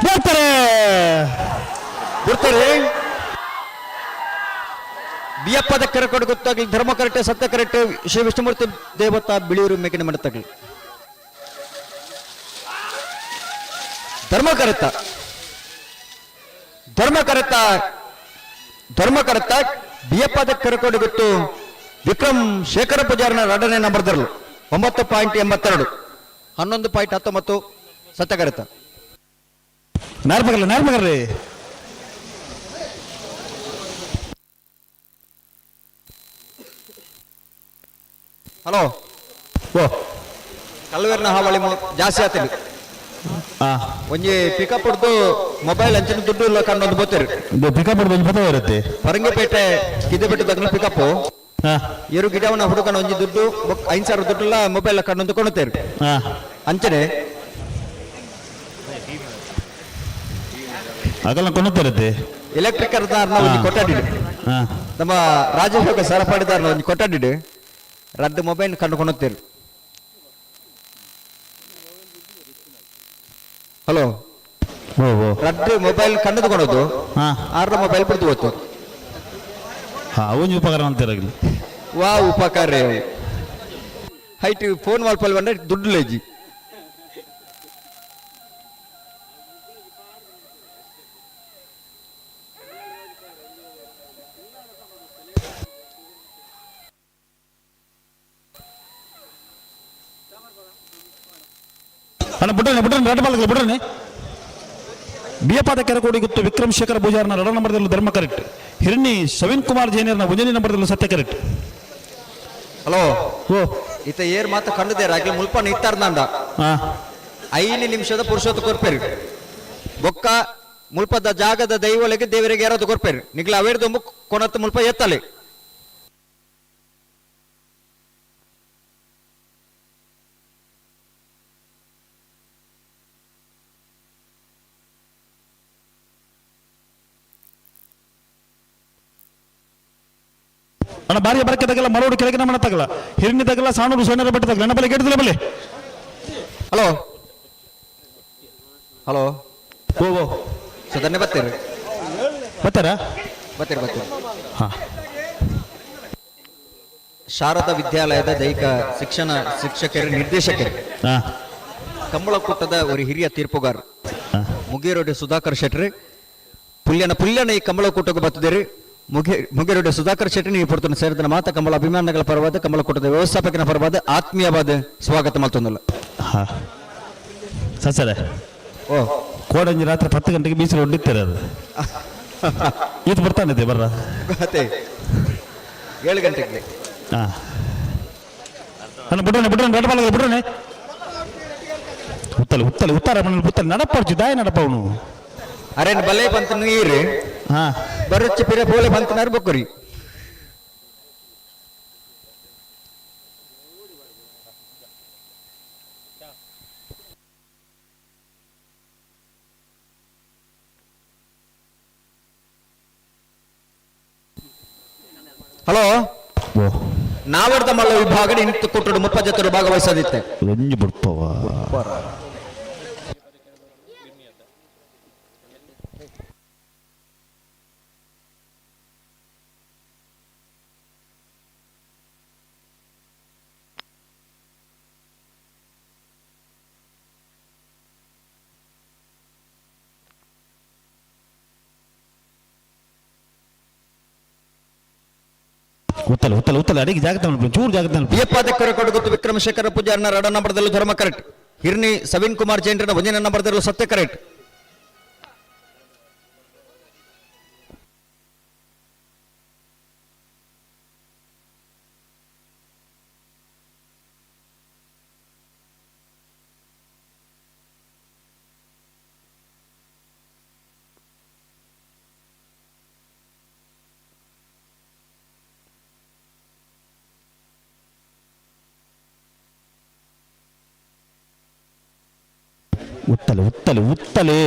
ಬರ್ತಾರೆ. ಬಿಡ್ತಾರೆ. ಬಿಯಪ್ಪದ ಕರೆಕೊಡು ಗೊತ್ತಾಗ್ಲಿ. ಧರ್ಮ ಕರೆಕ್ಟ್, ಸತ್ಯ ಕರೆಕ್ಟ್. ಶ್ರೀ ವಿಷ್ಣುಮೂರ್ತಿ ದೇವತಾ ಬಿಳಿಯೂರು ಮೇಕಿನ ಮಠ. ಧರ್ಮ ಕರೆತ, ಧರ್ಮ ಕರೆತ, ಧರ್ಮ ಕರೆತ. ಬಿಯಪ್ಪದ ಕರೆಕೊಡು ಗೊತ್ತು ವಿಕ್ರಮ್ ಶೇಖರ ಪೂಜಾರನ ಎರಡನೇ ನಂಬರ್ ದರಲು 9.82, 11.19 ಸತ್ಯ ಕರೆತ. ನಾರ್ಮಗಲ್ಲ, ನಾರ್ಮಗಲ್ರಿ. ಹಲೋ. ಓ. ಕಲ್ವೇರ್ನ ಹಾವಳಿ ಜಾಸ್ತಿ ಆತದೆ. ಒಂಜಿ ಪಿಕಪ್ ಹೊಡ್ದು ಮೊಬೈಲ್ ಅಂಚಿನ ದುಡ್ಡು ಇಲ್ಲ ಕಂಡೊಂದು ಬೋತೇರು. ಇದು ಪಿಕಪ್ ಹೊಡ್ದು ಒಂಜಿ ಪದ ಇರುತ್ತೆ. ಪರಂಗಿಪೇಟೆ ಕಿದೆಬಿಟ್ಟು ತಗ್ನ ಪಿಕಪ್. ಏರು ಗಿಡವನ ಹುಡುಗನ ಒಂಜಿ ದುಡ್ಡು 5,000 ದುಡ್ಡುಲ್ಲ ಮೊಬೈಲ್ ಕಂಡೊಂದು ಕೊಂಡುತ್ತೇರು. ಅಂಚನೆ. ಅಗಲ ಕೊಂಡುತ್ತಿರುತ್ತೆ. ಎಲೆಕ್ಟ್ರಿಕ್ ಒಂಜಿ ಕೊಟ್ಟಾಡಿಡು. ನಮ್ಮ ರಾಜಶೋಕ ಸರಪಾಡಿದಾರನ ಒಂಜಿ ಕೊಟ್ಟಾಡಿಡು ರದ್ದು ಮೊಬೈಲ್ ಕಂಡು ಕೊಂಡುತ್ತೇರು. ಹಲೋ. ಓ ಓ. ರದ್ದು ಮೊಬೈಲ್ ಕಂಡುಕೊಳ್ಳೋದು. ಆರ್ರ ಮೊಬೈಲ್ ಬಿಡ್ದು ಹೋತು. ಒಂಜಿ ಉಪಕಾರ ಅಂತಿರಲಿ. ವಾ ಉಪಕಾರ. ಹೈಟ್ ಫೋನ್ ವಾಲ್ಪಲ್ ಬಂದ್ರೆ ದುಡ್ಡು ಲೇಜಿ. ಅಣ್ಣ, ಬಿಡ್ರಿ ಬಿಡ್ರಿ, ರೆಡ್ ಬಾಲ್ ಬಿಡ್ರಿ. ಬಿಯಪಾದ ಕೆರಕೋಡಿ ಗುತ್ತು ವಿಕ್ರಮ್ ಶೇಖರ್ ಪೂಜಾರ್ನ ರಡ ನಂಬರ್ದಲ್ಲಿ ಧರ್ಮ ಕರೆಕ್ಟ್. ಹಿರಣಿ ಸವಿನ್ ಕುಮಾರ್ ಜೈನರ್ನ ಉಜನಿ ನಂಬರ್ದಲ್ಲಿ ಸತ್ಯ ಕರೆಕ್ಟ್. ಹಲೋ. ಓ. ಇತ ಏರ್ ಮಾತ ಕಂಡದೆ ರಾಗಿ ಮುಲ್ಪ ನಿತ್ತಾರ್ದಂಡ. 5 ನಿಮಿಷದ ಪುರುಷೋತ್ತ ಕೊರ್ಪೇರು. ಬೊಕ್ಕ ಮುಲ್ಪದ ಜಾಗದ ದೈವಲೆಗೆ ದೇವರಿಗೆ ಯಾರಾದ್ರು ಕೊರ್ಪೇರು. ನಿಗ್ಲ ಅವೇರ್ದೊಂಬು ಕೊನತ್ತು ಮುಲ್ಪ ಎತ್ತಲೆ. ಅಣ್ಣ, ಬಾರಿಯ ಬರಕ್ಕೆ ತಗಲ್ಲ. ಮರೋಡು ಕೆಳಗಿನ ಮಣ ತಗಲ, ಹಿರಣಿ ತಗಲ, ಸಾಣೂರು ಸಣ್ಣರ ಬೆಟ್ಟ ತಗಲ. ನನ್ನ ಬಲೆ ಗೆಡ್ದಲ್ಲ ಬಲೆ. Hello hello. ಓ ಓ. ಸೊ ಧನ್ಯ ಬರ್ತೀರಿ. ಬರ್ತಾರಾ? ಬರ್ತೀರಿ ಬರ್ತೀರಿ. ಹಾ. Sharada ವಿದ್ಯಾಲಯದ ದೈಹಿಕ ಶಿಕ್ಷಣ ಶಿಕ್ಷಕರು ನಿರ್ದೇಶಕರು ಕಂಬಳಕೂಟದ ಒಂದು ಹಿರಿಯ ತೀರ್ಪುಗಾರ ಮುಗೇರೋಡಿ ಸುಧಾಕರ್ ಶೆಟ್ರಿ ಪುಲ್ಯನ ಪುಲ್ಯನ ಈ ಕಂಬಳಕೂಟಕ್ಕೆ ಬತ್ತಿದ್ದೀರಿ. ಮುಗೇರೋಡಿ ಸುಧಾಕರ್ ಶೆಟ್ಟಿ ನೀವು ಪುರ್ತನ ಸೇರಿದ ಮಾತ ಕಂಬಳ ಅಭಿಮಾನಿಗಳ ಪರವಾದ ಕಂಬಳಕೂಟದ ವ್ಯವಸ್ಥಾಪಕನ ಪರವಾದ ಆತ್ಮೀಯವಾದ ಸ್ವಾಗತ ಮಲ್ತೊಂದಲ್ಲ. ಹಾ ಸರ್. ಓ. ಕೋಡಂಜಿ ರಾತ್ರಿ 10 ಗಂಟೆಗೆ ಬೀಸಲು ಹೊಡಿತಾರೆ, ಅದು ಇದು ಬರ್ತಾನಿದೆ ಬರ್ರ. ಅದೇ 7 ಗಂಟೆಗೆ. ಹಾ ಅಣ್ಣ, ಬಿಡ್ರಣ ಬಿಡ್ರಣ, ದೊಡ್ಡ ಬಾಲ ಬಿಡ್ರಣ. ಉತ್ತಲೆ ಉತ್ತಲೆ ಉತ್ತರ ಮನೇಲಿ ಉತ್ತಲೆ ನಡಪರ್ಚು ದಾಯ ನಡಪ ಅವನು. ಅರೆ ಬಲೆ ಬಂತ ನೀರು. ಹಾ. ಬರುಚ್ಚಿ ಪಿರೆ ಪೋಲೆ ಬಂತನಾರು ಬೊಕ್ಕರಿ. ಹಲೋ. ಓ. ನಾವರ್ದ ಮಲ್ಲ ವಿಭಾಗ ಇಂತು ಕೊಟ್ಟರು 30 ಜೊತೆ ಭಾಗವಹಿಸದಿತ್ತೆ. ಒಂಜಿ ಬಿಡ್ಪವ. ಉತ್ತಲ ಉತ್ತಲ ಉತ್ತಲ, ಅಡಿಗೆ ಜಾಗ್ರತೆ ಮಾಡ್ಬೇಕು, ಚೂರು ಜಾಗ್ರತೆ ಮಾಡ್ಬೇಕು. ಬಿಯಪ್ಪಾದ ಕೊರಕೊಡು ಗೊತ್ತು ವಿಕ್ರಮಶೇಖರ ಪೂಜಾರನ ರಡ ನಂಬರ್ದಲ್ಲೂ ಧರ್ಮ ಕರೆಕ್ಟ್. ಹಿರ್ನಿ ಸವಿನ್ ಕುಮಾರ್ ಜೈನ್ರನ ಒಂದನೇ ನಂಬರ್ದಲ್ಲೂ ಸತ್ಯ ಕರೆಕ್ಟ್. ಉತ್ತಲೆ ಉತ್ತಲೆ ಉತ್ತಲೆ.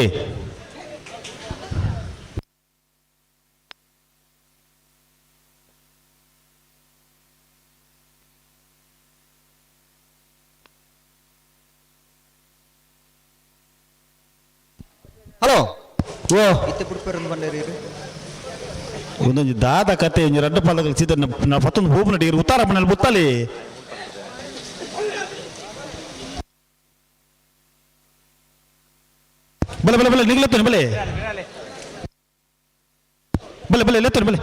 ಹಲೋ. ಓ. ಇತ್ತೆ ಬುಡ್ಪೇರೊಂದು ಬಂಡೇರಿ. ಒಂದೊಂದು ದಾದ ಕತೆ, ಒಂಜಿ ರಡ್ಡು ಪಾಲಗಳು ಸೀದ ನಾ ಪತ್ತೊಂದು ಹೋಪು ನಟಿಗೆ ಉತ್ತಾರ ಮನೇಲಿ ಬುತ್ತಲಿ. ಬಲೆ ಬಲೆ ಬಲೆ, ನಿಗ್ಲತ್ತೇನೆ ಬಲೆ ಬಲೆ ಬಲೆ ಲೆತ್ತೇನೆ ಬಲೆ.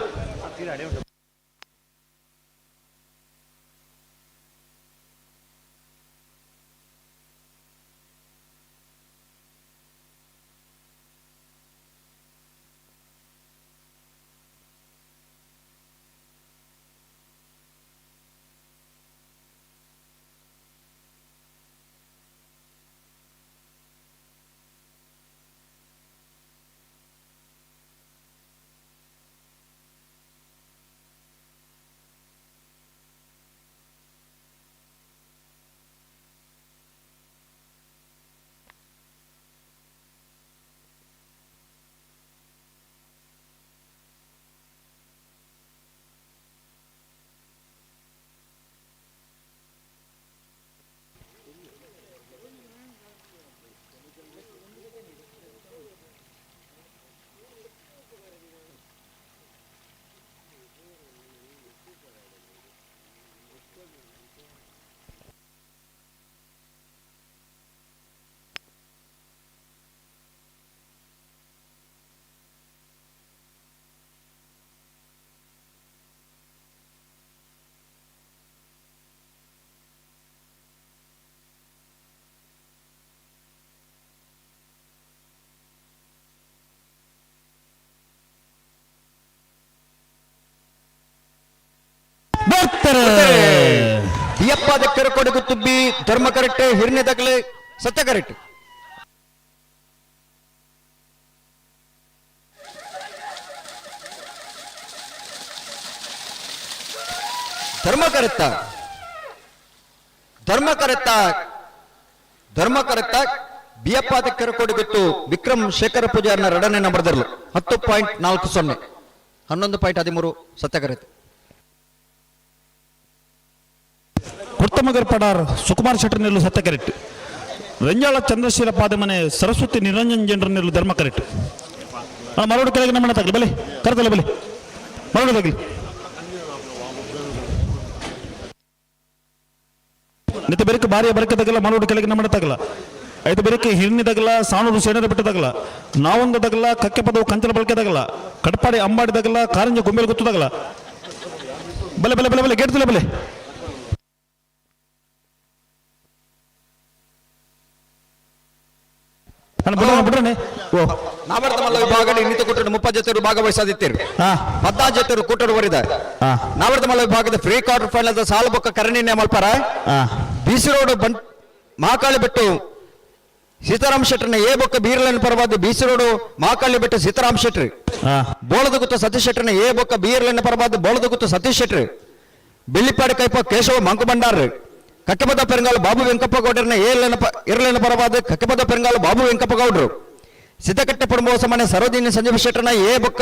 ಬರ್ತಾರೆ. ಬಿಯಪ್ಪಾದ ಕೆರಕೊಡಗು ತುಬ್ಬಿ ಧರ್ಮ ಕರೆಕ್ಟ್. ಹಿರ್ನೆ ತಗಲೆ ಸತ್ಯ ಕರೆಕ್ಟ್. ಧರ್ಮ ಕರೆತ್ತ ಧರ್ಮ ಕರೆತ್ತ ಧರ್ಮ ಕರೆತ್ತ. ಬಿಯಪ್ಪಾದ ಕೆರಕೋಡಿ ಗೊತ್ತು ವಿಕ್ರಮ್ ಶೇಖರ ಪೂಜಾರನ ಎರಡನೇ ನಂಬರ್ದಲ್ಲೂ 10.40, 11.13 ಸತ್ಯ ಕರೆಕ್ಟ್. ಕುರ್ತಮಗರ್ ಪಡಾರ್ ಸುಕುಮಾರ್ ಶೆಟ್ಟರ್ ನಿಲ್ಲು ಸತ್ಯ ಕರೆಕ್ಟ್. ರಂಜಾಳ ಚಂದ್ರಶೀಲ ಪಾದಮನೆ ಸರಸ್ವತಿ ನಿರಂಜನ್ ಜನರ ನಿಲ್ಲು ಧರ್ಮ ಕರೆಕ್ಟ್. ಮರಡು ಕೆಳಗೆ ನಮ್ಮನ್ನ ತಗಲಿ ಬಲೆ ಕರೆತಲ್ಲ ಬಲೆ ಮರಡು ತಗಲಿ. ನಿತ ಬೆರಕು ಬಾರಿಯ ಬರಕದಗಲ ಮರೋಡು ಕೆಳಗೆ ನಮ್ಮ ತಗಲ ಐದು ಬೆರಕೆ ಹಿರಿಣಿದಗಲ ಸಾಣೂರು ಸೇನರ ಬೆಟ್ಟದಗಲ ನಾವೊಂದದಗಲ ಕಕ್ಕೆ ಪದವು ಕಂಚಲ ಬಳಕೆದಾಗಲ ಕಡಪಾಡಿ ಅಂಬಾಡಿದಾಗಲ ಕಾರಂಜ ಗೊಂಬೆಲ್ ಗೊತ್ತದಾಗಲ ಬಲೆ ಬಲೆ ಬಲೆ ಬಲೆ ಗೇಟ್ ತುಲೆ ಬಲೆ ಅಣ್ಣ ಬಿಡ್ರಣ ಬಿಡ್ರಣ ಓ ನಾವರ್ತಮಲ್ಲ ವಿಭಾಗ ಇನ್ನಿತ ಕೂಟಡು ಮುಪ್ಪ ಜೊತೆರು ಭಾಗವಹಿಸದಿತ್ತಿರು ಹಾ ಪದ್ನಾ ಜೊತೆರು ಕೂಟಡು ವರಿದ ಹಾ ನಾವರ್ತಮಲ್ಲ ವಿಭಾಗದ ಫ್ರೀ ಕ್ವಾರ್ಟರ್ ಫೈನಲ್ ಸಾಲಬೊಕ್ಕ ಕರಣಿನ ಮಲ್ಪರ ಹಾ ಬಿಸಿ ರೋಡ್ ಬಂ ಮಹಾಕಾಳಿ ಬೆಟ್ಟು ಸೀತಾರಾಮ್ ಶೆಟ್ಟರ್ನ ಎ ಬೊಕ್ಕ ಬೀರ್ಲನ್ ಪರವಾದ ಬಿಸಿ ರೋಡ್ ಮಹಾಕಾಳಿ ಬೆಟ್ಟು ಸೀತಾರಾಮ್ ಶೆಟ್ರ್ ಹಾ ಬೋಳದಗುತ್ತ ಸತೀಶ್ ಶೆಟ್ಟರ್ನ ಎ ಬೊಕ್ಕ ಬೀರ್ಲನ್ ಪರವಾದ ಬೋಳದಗುತ್ತ ಸತೀಶ್ ಶೆಟ್ರ್ ಬೆಳ್ಳಿಪಾಡಿ ಕೈಪ ಕೇಶವ ಮಂಕುಬಂಡಾರ್ ಕಕ್ಕಬದ ಪೆರಂಗಾಲು ಬಾಬು ವೆಂಕಪ್ಪ ಗೌಡರನ್ನ ಇರ್ಲನ ಪರವಾದ ಕಕ್ಕಬದ ಪೆರಂಗಾಲು ಬಾಬು ವೆಂಕಪ್ಪ ಗೌಡರು ಸಿದ್ದಕಟ್ಟೆ ಪೊಡಂಬ ಹೊಸಮನೆ ಸರೋಜಿನಿ ಸಂಜೀವ ಶೆಟ್ಟರ್ನ ಎ ಬೊಕ್ಕ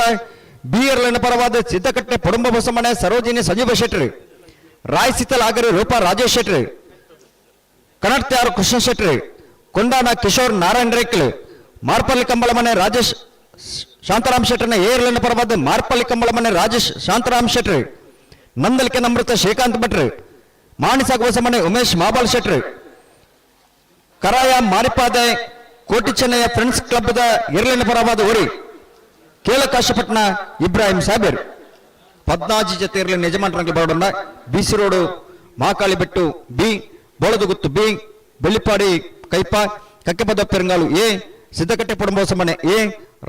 ಬಿ ಇರ್ಲನ ಪರವಾದ ಸಿದ್ದಕಟ್ಟೆ ಪೊಡಂಬ ಹೊಸಮನೆ ಸರೋಜಿನಿ ಸಂಜೀವ ಶೆಟ್ರ್ ರಾಯ್ ಸಿತ್ತಲ್ ಆಗರಿ ರೂಪಾ ರಾಜೇಶ್ ಶೆಟ್ರ್ ಕನ್ನಡತ್ಯಾರು ಕೃಷ್ಣ ಶೆಟ್ಟಿ ಕೊಂಡಾನ ಕಿಶೋರ್ ನಾರಾಯಣ ರೇಕ್ಲು ಮಾರ್ಪಳ್ಳಿ ಕಂಬಳಮನೆ ರಾಜೇಶ್ ಶಾಂತಾರಾಮ್ ಶೆಟ್ಟರ್ನ ಏರ್ಲನ್ನ ಪರವಾದ ಮಾರ್ಪಳ್ಳಿ ಕಂಬಳಮನೆ ರಾಜೇಶ್ ಶಾಂತಾರಾಮ್ ಶೆಟ್ಟಿ ನಂದಲಿಕೆ ನಮೃತ ಶ್ರೀಕಾಂತ್ ಭಟ್ರು ಮಾಣಿಸಾಗ ಹೊಸಮನೆ ಉಮೇಶ್ ಮಾಬಾಲ್ ಶೆಟ್ರು ಕರಾಯ ಮಾರಿಪಾದೆ ಕೋಟಿ ಚೆನ್ನಯ್ಯ ಫ್ರೆಂಡ್ಸ್ ಕ್ಲಬ್ದ ಇರ್ಲಿನ ಪರವಾದ ಒರಿ ಕೇಳಕಾಶಪಟ್ನ ಇಬ್ರಾಹಿಂ ಸಾಬೀರ್ ಪದ್ನಾಜಿ ಜೊತೆ ಇರಲಿ ಯಜಮಾನರಂಗೆ ಬರೋಣ ಬಿಸಿ ರೋಡು ಮಹಾಕಾಳಿ ಬೆಟ್ಟು ಬಿ ಬೋಳದಗುತ್ತು ಬಿ ಬೆಳ್ಳಿಪಾಡಿ ಕೈಪ ಕಕ್ಕೆಪದ ಪೆರಂಗಾಲು ಎ ಸಿದ್ದಕಟ್ಟೆ ಪೊಡಂಬ ಹೊಸಮನೆ ಎ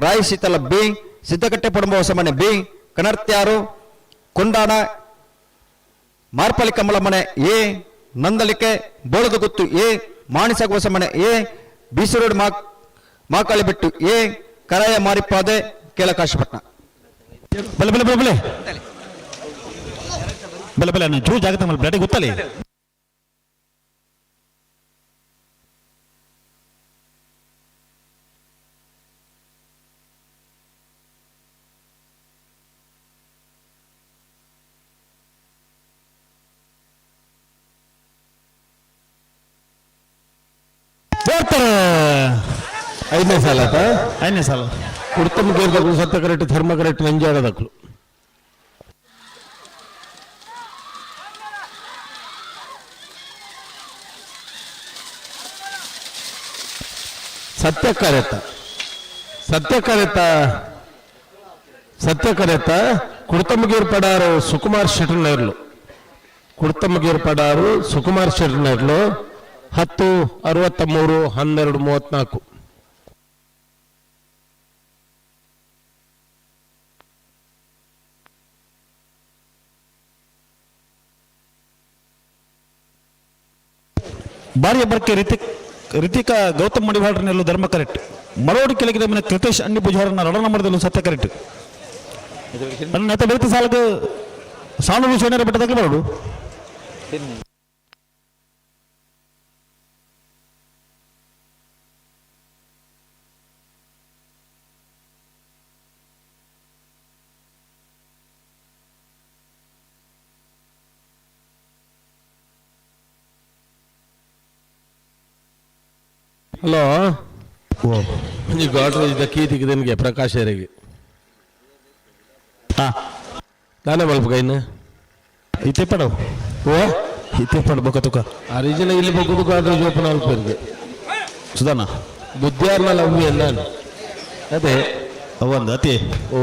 ರಾಯ್ ಶೀತಲ ಬಿ ಸಿದ್ದಕಟ್ಟೆ ಪೊಡಂಬ ಹೊಸಮನೆ ಬಿ ಕನರ್ತ್ಯಾರು ಕೊಂಡಾಣ ಮಾರ್ಪಳ್ಳಿ ಕಮಲಮನೆ ಎ ನಂದಲಿಕೆ ಬೋಳದಗುತ್ತು ಎ ಮಾಣಿಸಾಗ ಹೊಸಮನೆ ಎ ಬಿಸಿ ರೋಡ್ ಮಾ ಮಹಾಕಾಳಿ ಬೆಟ್ಟು ಎ ಕರಾಯ ಮಾರಿಪಾದೆ ಕೇಳಕಾಶಪಟ್ನ ಬಲೆ ಬಲೆ ಬಲೆ ಬಲೆ ಬಲೆ ಬಲೆ ಅಣ್ಣ ಚೂರು ಜಾಗೃತಿ ಮಲ್ಪ ಬ್ಯಾಟಿಗೆ ಗೊತ್ತಲ್ಲಿ ಹೋಗ್ತಾರೆ ಐದನೇ ಸಾಲ ಆತ ಐದನೇ ಸಾಲ ಕುರ್ತಮ ಗೇರ್ದಕ್ಳು ಸತ್ತ ಕರೆಕ್ಟ್ ಧರ್ಮ ಕರೆಕ್ಟ್ ನಂಜಾಡದಕ್ಳು ಸತ್ಯ ಕರೆತ ಸತ್ಯ ಕರೆತ ಸತ್ಯ ಕರೆತ ಕುರ್ತಮಗೇರ್ ಪಡಾರು ಸುಕುಮಾರ್ ಶೆಟ್ಟರ್ನೇರ್ಲು ಕುರ್ತಮಗೇರ್ ಪಡಾರು ಸುಕುಮಾರ್ ಶೆಟ್ಟರ್ನೇರ್ಲು 10 63 12 34. ಬಾರಿಯ ಬರ್ಕೆ ರಿತಿಕ್ ರಿತಿಕಾ ಗೌತಮ್ ಮಡಿವಾಳರನ್ನೆಲ್ಲೂ ಧರ್ಮ ಕರೆಕ್ಟ್ ಮರೋಡಿ ಕೆಳಗಿನ ಮನೆ ಕೃತೇಶ್ ಅಣ್ಣಿ ಪೂಜಾರನ್ನ ರಡನ ಮಾಡಿದಲು ಸತ್ಯ ಕರೆಕ್ಟ್ ನನ್ನ ನೆತ್ತ ಬೆಳೆತ ಸಾಲಕ್ಕೆ ಸಾಣೂರು ಸೋನೇರ ಬೆಟ್ಟದಾಗಲೇ ಬರೋಡು. ಹಲೋ ಈ ಗಾಡ್ರೇಜ್ ಕೀತಿಗೆ ನಿಮಗೆ ಪ್ರಕಾಶರಿಗೆ ಹಾ ನಾನೇ ಮಲ್ಪ ಕೈನ ಇತ್ತೆ ಪಡವು ಓ ಇತ್ತೆ ಪಡ ಬೊಕ್ಕ ತುಕ ಅರಿಜಿನ ಇಲ್ಲಿ ಬಗ್ಗುದು ಗಾಡ್ರೇಜ್ ಓಪನ್ ಅಲ್ಪರಿಗೆ ಸುಧಾನ ಬುದ್ಧಿಯಾರ್ನ ಅಮ್ಮಿ ನಾನು ಅದೇ ಅವಂದು ಅತಿ ಓ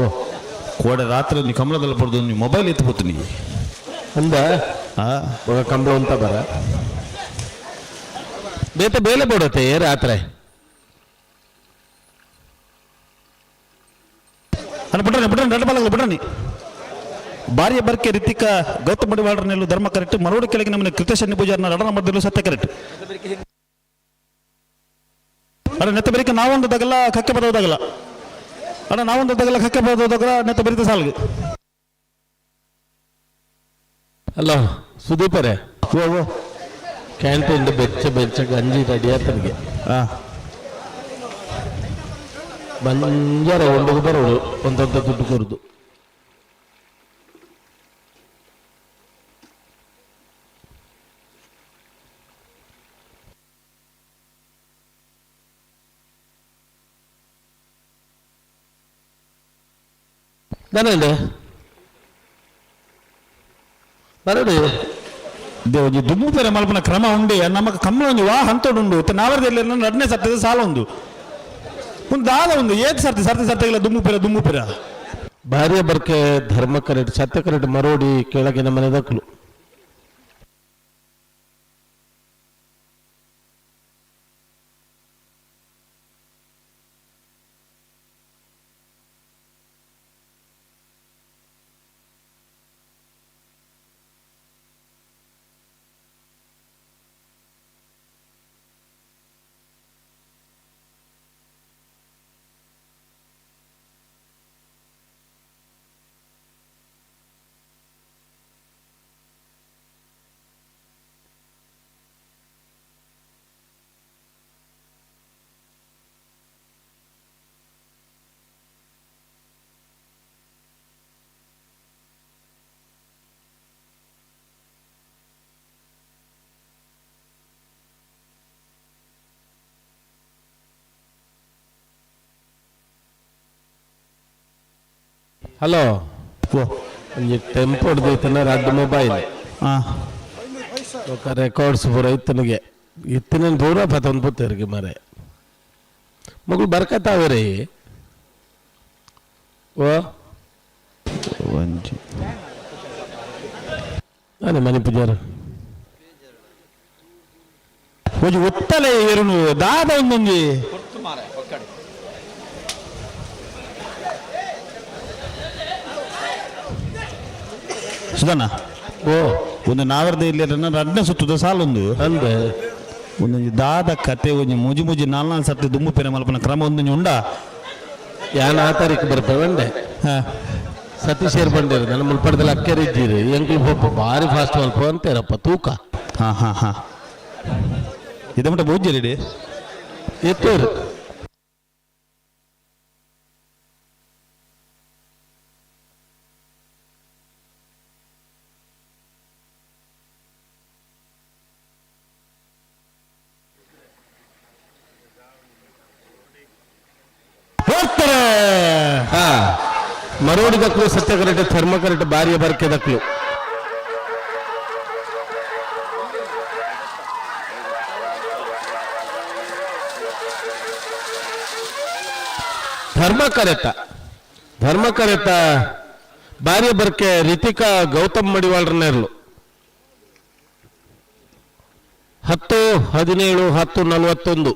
ಕೋಡೆ ರಾತ್ರಿ ನೀ ಕಮಲದಲ್ಲಿ ಬಡ್ದು ನೀ ಮೊಬೈಲ್ ಎತ್ತು ಪೋತು ನೀ ಅಂದ ಆ ಮಗ ಕಂಬಳ ಅಂತ ಬರ ಬೇತೆ ಬೇಲೆ ಬಿಡುತ್ತೆ ರಾತ್ರಿ ಅಣ್ಣ ಬಿಡ್ರಿ ಬಿಡ್ರಿ ரெண்டு ಬಾಲ ಬಿಡ್ರಿ ಬಾರಿಯ ಬರ್ಕೆ ರಿತಿಕಾ ಗೌತಮ್ ಮಡಿವಾಳರನ್ನೆಲ್ಲೂ ಧರ್ಮ ಕರೆಕ್ಟ್ ಮರೋಡಿ ಕೆಳಗೆ ನಮ್ಮನೆ ಕೃತೇಶ್ ಅಣ್ಣಿ ಪೂಜಾರನ್ನ ರಡನ ಮಧ್ಯದಲ್ಲೂ ಸತ್ಯ ಕರೆಕ್ಟ್ ಅಣ್ಣ ನೆತ್ತ ಬೆರಿಕೆ ನಾವೊಂದು ದಗಲ ಕಕ್ಕೆ ಬದೋದಾಗಲ್ಲ ಅಣ್ಣ ನಾವೊಂದು ದಗಲ ಕಕ್ಕೆ ಬದೋದಾಗಲ ನೆತ್ತ ಬೆರಿತ ಸಾಲ್ಗೆ ಹಲೋ ಸುದೀಪರೇ ಓ ಓ ಕ್ಯಾಂಟೀನ್ ಬೆಚ್ಚ ಬೆಚ್ಚ ಗಂಜಿ ರೆಡಿ ಆತನಿಗೆ ಹಾ ಬಂಜಾರ ಒಂಡುಗು ಬರೋಡು ಒಂದೊಂದು ದುಡ್ಡು ಕೊರುದು ನಾನೇಂಡೆ ಬರೋಡು. ಒಂಜಿ ದುಮ್ಮು ಪೇರೆ ಮಲ್ಪನ ಕ್ರಮ ಉಂಡೆ ನಮಕ್ ಕಮ್ಮಲ ಒಂಜಿ ವಾ ಹಂತೋಡುಂಡು ನಾವರದಲ್ಲಿ ರಡ್ನೇ ಸರ್ತಿದ ಸಾಲ ಉಂದು ಒಂದು ದಾದ ಒಂದು ಏತ್ ಸರ್ತಿ ಸರ್ತಿ ಸರ್ತಿಗಳ ದುಮ್ಮು ಪೇರ ದುಮ್ಮು ಪೇರ. ಭಾರ್ಯ ಬರ್ಕೆ ಧರ್ಮ ಕರೆಟ್ ಸತ್ಯ ಕರೆಟ್ ಮರೋಡಿ ಕೆಳಗಿನ ಮನೆ ದಕ್ಕಲು. ಹಲೋ. ಓ. ಒಂಜಿ ಟೆಂಪೋ ದೈತನ ರಡ್ಡ್ ಮೊಬೈಲ್. ಹಾ. ಬೊಕ ರೆಕಾರ್ಡ್ಸ್ ಪೂರ ಇತ್ತನಿಗೆ ಇತ್ತಿನ ಪೂರ ಪತೊಂದು ಪುತ್ತೇರಿಗೆ ಮರೆ ಮಗಳು ಬರ್ಕತ್ತಾವೆ ರೀ. ಓ. ಒಂಜಿ. ನಾನೇ ಮನೆ ಪೂಜಾರ. ಒಂಜಿ ಒತ್ತಲೆ ಏರುನು ದಾದ ಒಂದೊಂಜಿ. ಸುಧಣ್ಣ. ಓ. ಒಂದು ನಾವರ್ದ ಇಲ್ಲಿ ರಡ್ನೇ ಸುತ್ತದ ಸಾಲೊಂದು. ಅಂದೆ. ಒಂದೊಂಜಿ ದಾದ ಕತೆ ಒಂಜಿ ಮುಜಿ ಮುಜಿ ನಾಲ್ ನಾಲ್ ಸರ್ತಿ ದುಮ್ಮು ಪೇರೆ ಮಲ್ಪನ ಕ್ರಮ ಒಂದೊಂಜಿ ಉಂಡ. ಯಾನ್ ಆ ತಾರೀಕು ಬರ್ಪೆ ಬಂಡೆ. ಹಾ. ಸತೀಶ್ ಬಂದಿರು ನನ್ನ ಮುಲ್ಪಡದಲ್ಲಿ ಅಕ್ಕೇರಿ ಇದ್ದೀರಿ ಎಂಕ್ಲು ಪೋಪ ಭಾರಿ ಫಾಸ್ಟ್ ಮಲ್ಪ ಅಂತೀರಪ್ಪ ತೂಕ. ಹಾ ಹಾ ಹಾ ಇದೆ ಮಟ್ಟ ಬೋಜ್ಜರಿ. ಎತ್ತೇರು. ಹೋಗ್ತಾರೆ. ಹಾ ಮರೋಡಿ ದಕ್ಲು ಸತ್ಯ ಕರೆಕ್ಟ್ ಧರ್ಮ ಕರೆಕ್ಟ್ ಬಾರಿಯ ಬರ್ಕೆ ದಕ್ಲು. ಧರ್ಮ ಕರೆತ ಧರ್ಮ ಕರೆತ ಬಾರಿಯ ಬರ್ಕೆ ರಿತಿಕಾ ಗೌತಮ್ ಮಡಿವಾಳ್ರನೇರ್ಲು 10 17 10 41.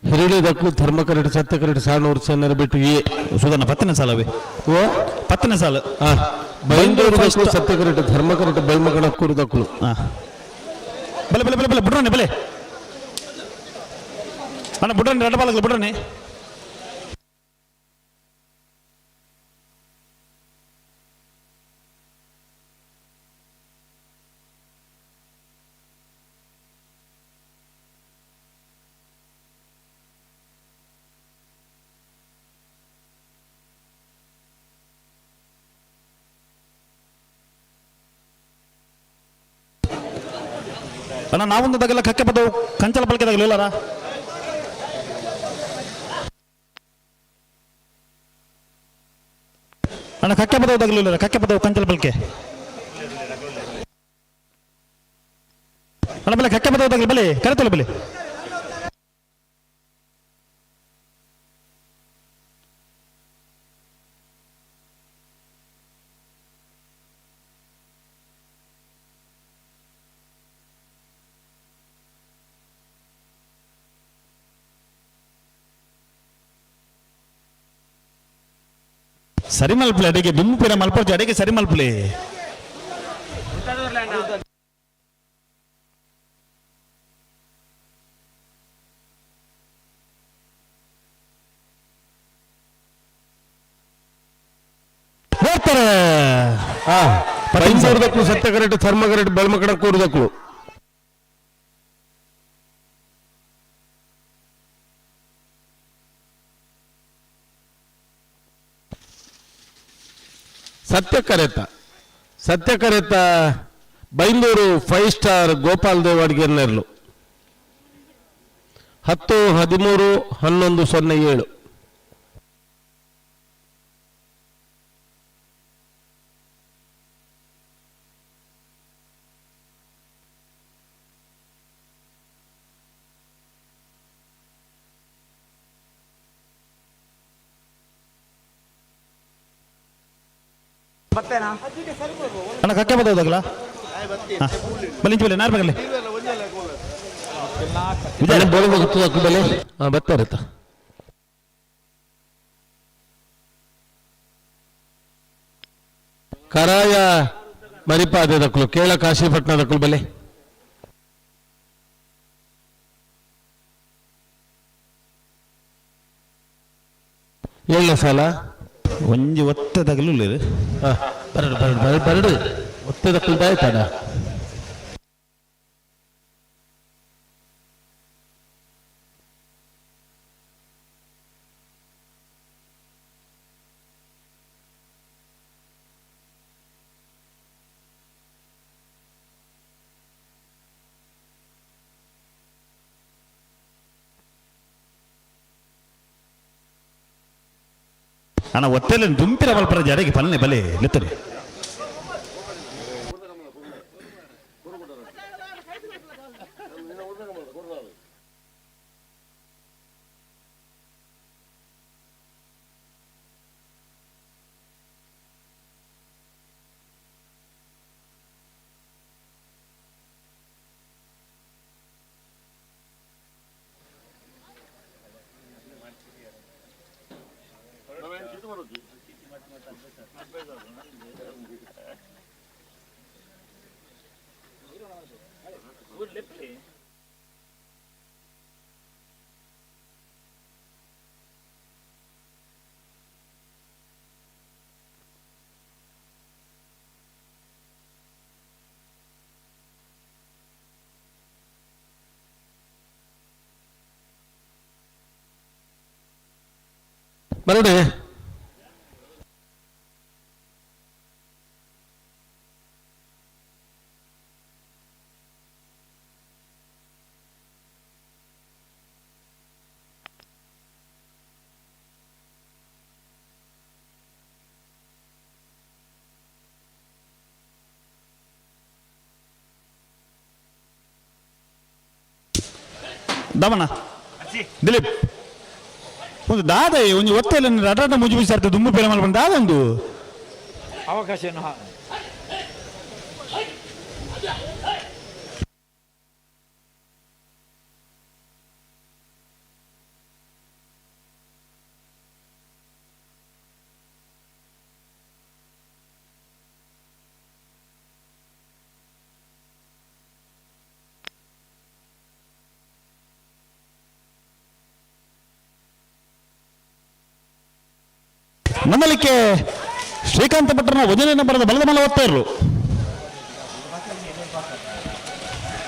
ಹಿರಿಳಿ ದಕ್ಲು ಧರ್ಮ ಕರೆಟ್ ಸತ್ಯ ಕರೆಟ್ ಸಾಣೂರು ಸೆನ್ನರ ಬಿಟ್ಟು ಎ. ಸುಧಣ್ಣ ಪತ್ತನೇ ಸಾಲವೇ? ಓ. ಪತ್ತನೇ ಸಾಲು. ಆ, ಬೈಂದೂರು first. ದಕ್ಲು ಸತ್ಯ ಕರೆಟ್ ಧರ್ಮ ಕರೆಟ್ ಬೈಮಗಣಕ್ಕೂರು ದಕ್ಲು. ಹಾ ಬಲೆ ಬಲೆ ಬಲೆ ಬಲೆ ಬುಡ್ರನೆ ಬಲೆ ಅಣ್ಣ ಬುಡ್ರನೆ ರಡ್ಡ ಬಾಲಕಲು ಬುಡ್ರನೆ. ಅಣ್ಣ ನಾವೊಂದು ತಗಲ ಕಕ್ಕೆ ಪದವು ಕಂಚಲ ಪಲ್ಕೆ ತಗಲ ಇಲ್ಲಾರ. ಅಣ್ಣ ಕಕ್ಕೆ ಪದವು ತಗಲಿಲ್ಲ ಕಕ್ಕೆ ಪದವು ಕಂಚಲ ಪಲ್ಕೆ ಅಣ್ಣ ಬಲೆ ಕಕ್ಕೆ ಪದವು ತಗಲಿ ಬಲೆ ಕರೆತಲ್ಲ ಬಲೆ. ಸರಿ ಮಲ್ಪಲೆ ಅಡಿಗೆ ದುಮ್ಮು ಪೀರ ಮಲ್ಪರ್ಜಿ ಅಡಿಗೆ ಸರಿ ಮಲ್ಪಲೆ. ಹೋಗ್ತಾರೆ. ಹಾ ಬೈಂದೂರು ದಕ್ಲು ಸತ್ಯ ಕರೆಟ್ ಧರ್ಮ ಕರೆಟ್ ಬೈಮಗಣಕ್ಕೂರು ದಕ್ಲು. ಸತ್ಯ ಕರೆತ ಸತ್ಯ ಕರೆತ ಬೈಂದೂರು ಫೈವ್ ಸ್ಟಾರ್ ಗೋಪಾಲ್ ದೇವಾಡಿಗೆ ನೆರಳು 10 13 11 0 7. ಅಣ್ಣ ಕಕ್ಕೆ ಬದೋದಾಗಲ ಬಲಿಂಚ ಬಲೆ ನಾರ್ ಬಗಲೆ. ಬೋಳ ಬೆಲೆ ಬರ್ತಾರೆ. ಕರಾಯ ಮರಿಪಾದೆ ದಕ್ಕಲು ಕೇಳ ಕಾಶಿಪಟ್ಟಣ ದಕ್ಕಲು ಬೆಲೆ. ಏಳನೇ ಸಾಲ. ಒಂಜಿ ಒತ್ತೆ ತಗಲು. ಬರಡು ಬರಡು ಬರಡು ಬರಡು ಒತ್ತೆ ದಕ್ಕಲು ದಾಯ್ತಾಡ. ಅಣ್ಣ ಒತ್ತೆಲ್ಲ ದುಂಪಿರ ಬಲ್ಪರ ಜಡೆಗೆ ಪಲ್ನೆ ಬಲೆ ಲೆತ್ತರೆ. ಬರಡೆ. ದಮನ ದಿಲೀಪ್ ಒಂದು ದಾದ ಒಂಜಿ ಒತ್ತೆಲ್ಲ ರಡ ಮುಜಿ ಬಿಸಾರ್ತ ದುಂಬು ಪೇರೆ ಮಲ್ಪಂಡು ದಾದ ಒಂದು. ಅವಕಾಶ. ನಂದಲಿಕ್ಕೆ ಶ್ರೀಕಾಂತ ಭಟ್ರನ ವಜನ ಬರೆದ ಬಲದ ಮಲ ಒತ್ತಾ ಇರಲು.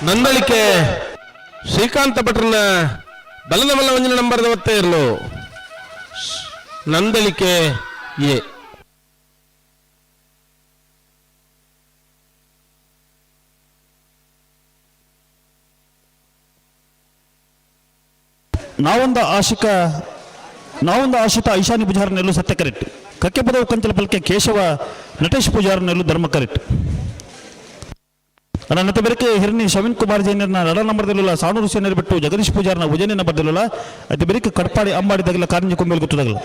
ನಂದಳಿಕೆ ಶ್ರೀಕಾಂತ ಭಟ್ರನ ಬಲದ ಮಲ್ಲ ಒಂಜಿನ ನಂಬರ್ದ ಒತ್ತೆ ಇರಲು. ನಂದಳಿಕೆ ಎ. ನಾವೊಂದು ಆಶಿಕ ನಾವೊಂದು ಆಶಿತ ಐಶಾನಿ ಪೂಜಾರ ನೆಲ್ಲು ಸತ್ಯ ಕರೆಕ್ಟ್. ಕಕ್ಕೆಪದವು ಕಂಚಲ ಪಲ್ಕೆ ಕೇಶವ ನಟೇಶ್ ಪೂಜಾರ ನೆಲ್ಲು ಧರ್ಮ ಕರೆಕ್ಟ್. ನನ್ನ ಬೆರಕೆ ಹಿರಣಿ ಶವಿನ್ ಕುಮಾರ್ ಜೈನರ್ನ ರಡ ನಂಬರ್ದಲ್ಲ ಸಾಣೂರು ಸೇನರ್ ಬಿಟ್ಟು ಜಗದೀಶ್ ಪೂಜಾರ್ನ ಉಜನೆ ನಂಬರ್ದಲ್ಲ ಅತಿ ಬೆರಕೆ ಕಡ್ಪಾಡಿ ಅಂಬಾಡಿ ತಗಲ ಕಾರಂಜಿ ಕೊಂಬೇಲ್ ಗೊತ್ತದಾಗಲ್ಲ.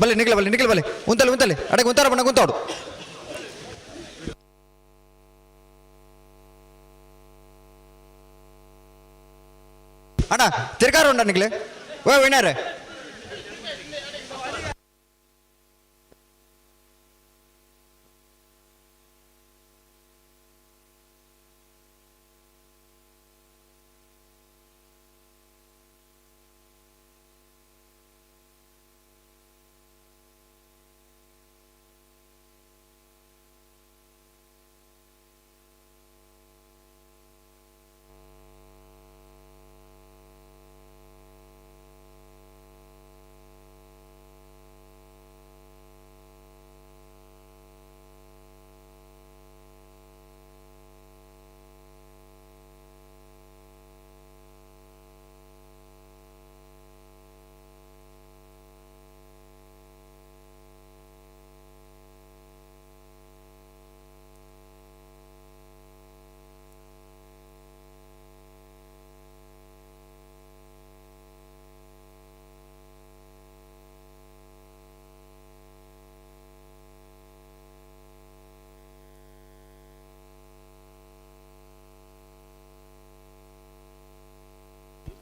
ಬಲ್ಲೆ ನಿಗ್ಲ ಬಲ್ಲೆ ನಿಗ್ಲ ಬಲ್ಲೆ ಉಂತಲೆ ಉಂತಲೆ ಅಡಗೆ ಉಂತಾರ ಬಣ್ಣ ಗುಂತಾಡು. ಅಣ್ಣ ತಿರ್ಗಾರ ಉಂಡ ನಿಗ್ಲೆ ಓ ವಿನಾರೆ.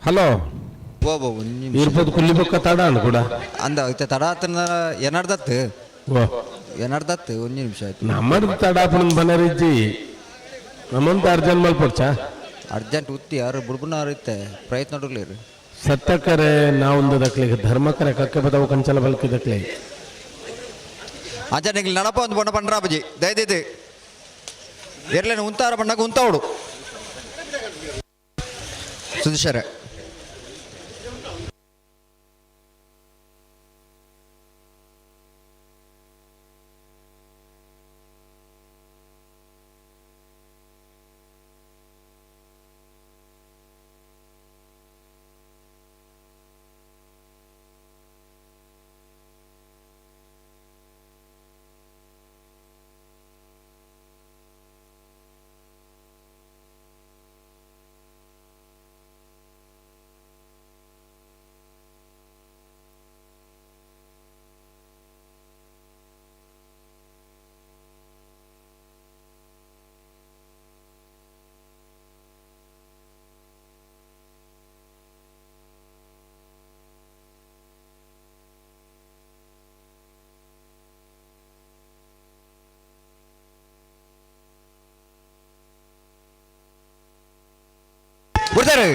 ಹಲೋ. ಓ ಓ ಇರ್ಬೋದು ಕುಲ್ಲಿ ಬೊಕ್ಕ ತಡ ಅಣ್ಣ ಕೂಡ. ಅಂದ ಇತ್ತೆ ತಡ ಆತನ ಏನಾರ್ದತ್ತು ಓ ಏನಾರ್ದತ್ತು ಒಂದು ನಿಮಿಷ ಆಯ್ತು. ನಮ್ಮದು ತಡ ಆಪಣ ಬನರಿಜ್ಜಿ ನಮ್ಮಂತ ಅರ್ಜೆಂಟ್ ಮಲ್ಪೊಡ್ಚಾ. ಅರ್ಜೆಂಟ್ ಉತ್ತಿ ಯಾರು ಬುಡ್ಬುನಾರು ಇತ್ತೆ ಪ್ರಯತ್ನ ನೋಡ್ಲಿರಿ. ಸತ್ತಕರೆ ನಾವೊಂದು ದಕ್ಲಿಗೆ ಧರ್ಮಕರೆ ಕಕ್ಕೆ ಬದವು ಕಂಚಲ ಬಲ್ಕಿ ದಕ್ಲಿ. ಅಂಚ ನಿಂಗೆ ನಡಪ ಒಂದು ಬಣ್ಣ ಪಂಡ್ರಾಬಜಿ ದಯದಿದ್ದು ಎರ್ಲೇನು ಉಂತಾರ ಬಣ್ಣಕ್ಕೆ ಉಂತಾವಡು ಸುಧೀಶರೇ. ಬಿಡ್ತಾರೆ.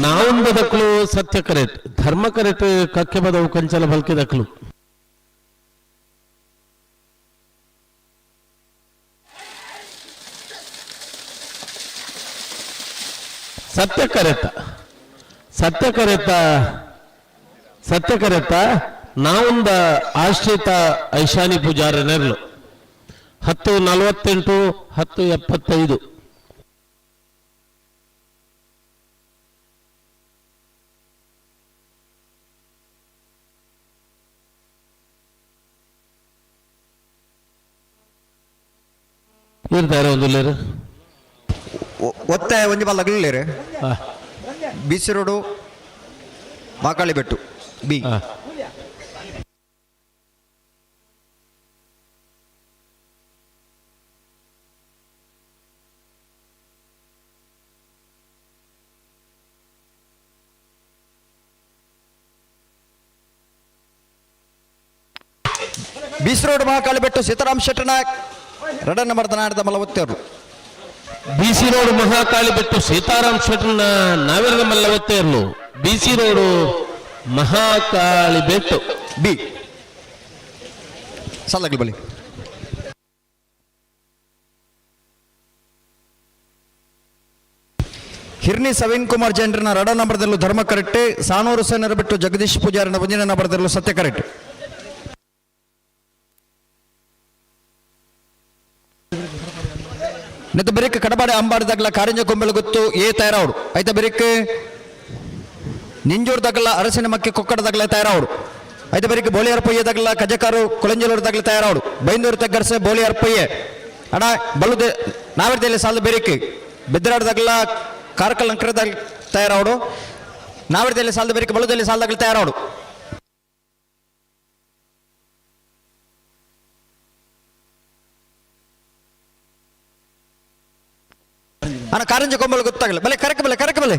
ನಾವೊಂದು ದಕ್ಲು ಸತ್ಯ ಕರೆಟ್ ಧರ್ಮ ಕರೆಟ್ ಕಕ್ಕೆ ಬದವು ಕಂಚಲ ಬಲ್ಕಿ ದಕ್ಲು. ಸತ್ಯ ಕರೆತ ಸತ್ಯ ಕರೆತ ಸತ್ಯ ಕರೆತ ನಾವೊಂದ ಆಶ್ರಿತ ಐಶಾನಿ ಪೂಜಾರ ನೆರಳು 10:48 10:75. ಇರ್ತಾರೆ ಒಂದು ಲೇರು. ಒತ್ತೆ ಒಂಜಿ ಬಲ್ಲ ಅಗಲಿರಿ. ಬಿಸಿ ರೋಡು ಮಾಕಾಳಿ ಬೆಟ್ಟು ಬಿ. ಬಿಸಿ ರೋಡ್ ಮಹಾಕಾಳಿ ಬೆಟ್ಟು ಸೀತಾರಾಮ್ ಶೆಟ್ಟನಾಯಕ್ ರಡನ್ನ ಮರ್ದನಾಡದ ಮಲವತ್ತೇರು. ಬಿಸಿ ರೋಡ್ ಮಹಾಕಾಳಿ ಬೆಟ್ಟು ಸೀತಾರಾಮ್ ಶೆಟ್ಟನ ನಾವಿರದ ಮಲ್ಲವತ್ತೇರ್ಲು ಬಿಸಿ ರೋಡು ಮಹಾಕಾಳಿ ಬೆಟ್ಟು ಬಿ ಸಾಲಾಗ್ಲಿ ಬಳಿ. ಹಿರ್ನಿ ಸವೀನ್ ಕುಮಾರ್ ಜೈನ್ರನ್ನ ರಡ ನಂಬರ್ದಲ್ಲೂ ಧರ್ಮ ಕರೆಕ್ಟ್, ಸಾನೂರು ಸೇನರ ಬಿಟ್ಟು ಜಗದೀಶ್ ಪೂಜಾರನ ಒಂದಿನ ನಂಬರ್ದಲ್ಲೂ ಸತ್ಯ ಕರೆಕ್ಟ್. ನೆತ್ತ ಬೆರಿಕ್ ಕಡಬಾಡೆ ಅಂಬಾಡ್ದಾಗಲ ಕಾರಿಂಜ ಕೊಂಬೆಲ ಗೊತ್ತು ಏ ತಯಾರವರು ಐತ ಬೆರಿಕ್ ನಿಂಜೂರ್ದಾಗಲ ಅರಸಿನ ಮಕ್ಕಿ ಕೊಕ್ಕಡದಾಗಲ ತಯಾರವರು ಐತ ಬೆರಿಕ್ ಬೋಳಿಯರ್ ಪೊಯ್ಯದಾಗಲ ಕಜಕಾರು ಕೊಳಂಜಲೂರ್ದಾಗಲ ತಯಾರವರು ಬೈಂದೂರು ತಗ್ಗರ್ಸೆ ಬೋಳಿಯರ್ ಪೊಯ್ಯೆ ಅಣ್ಣ ಬಲ್ಲುದೆ ನಾವೆರ್ದಲ್ಲಿ ಸಾಲದ ಬೆರಿಕ್ ಬೆದ್ದರಾಡ್ದಾಗಲ ಕಾರ್ಕಲ್ ಅಂಕರದಾಗ ತಯಾರವರು ನಾವೆರ್ದಲ್ಲಿ ಸಾಲದ ಬೆರಿಕ್ ಬಲ್ಲುದಲ್ಲಿ ಸಾಲದಾಗಲ ತಯಾರವರು. ಅಣ್ಣ ಕಾರಂಜಿ ಕೊಂಬಲ್ ಗೊತ್ತಾಗಲ್ಲ ಬಲೆ ಕರೆಕ್ ಬಲೆ ಕರೆಕ್ ಬಲೆ.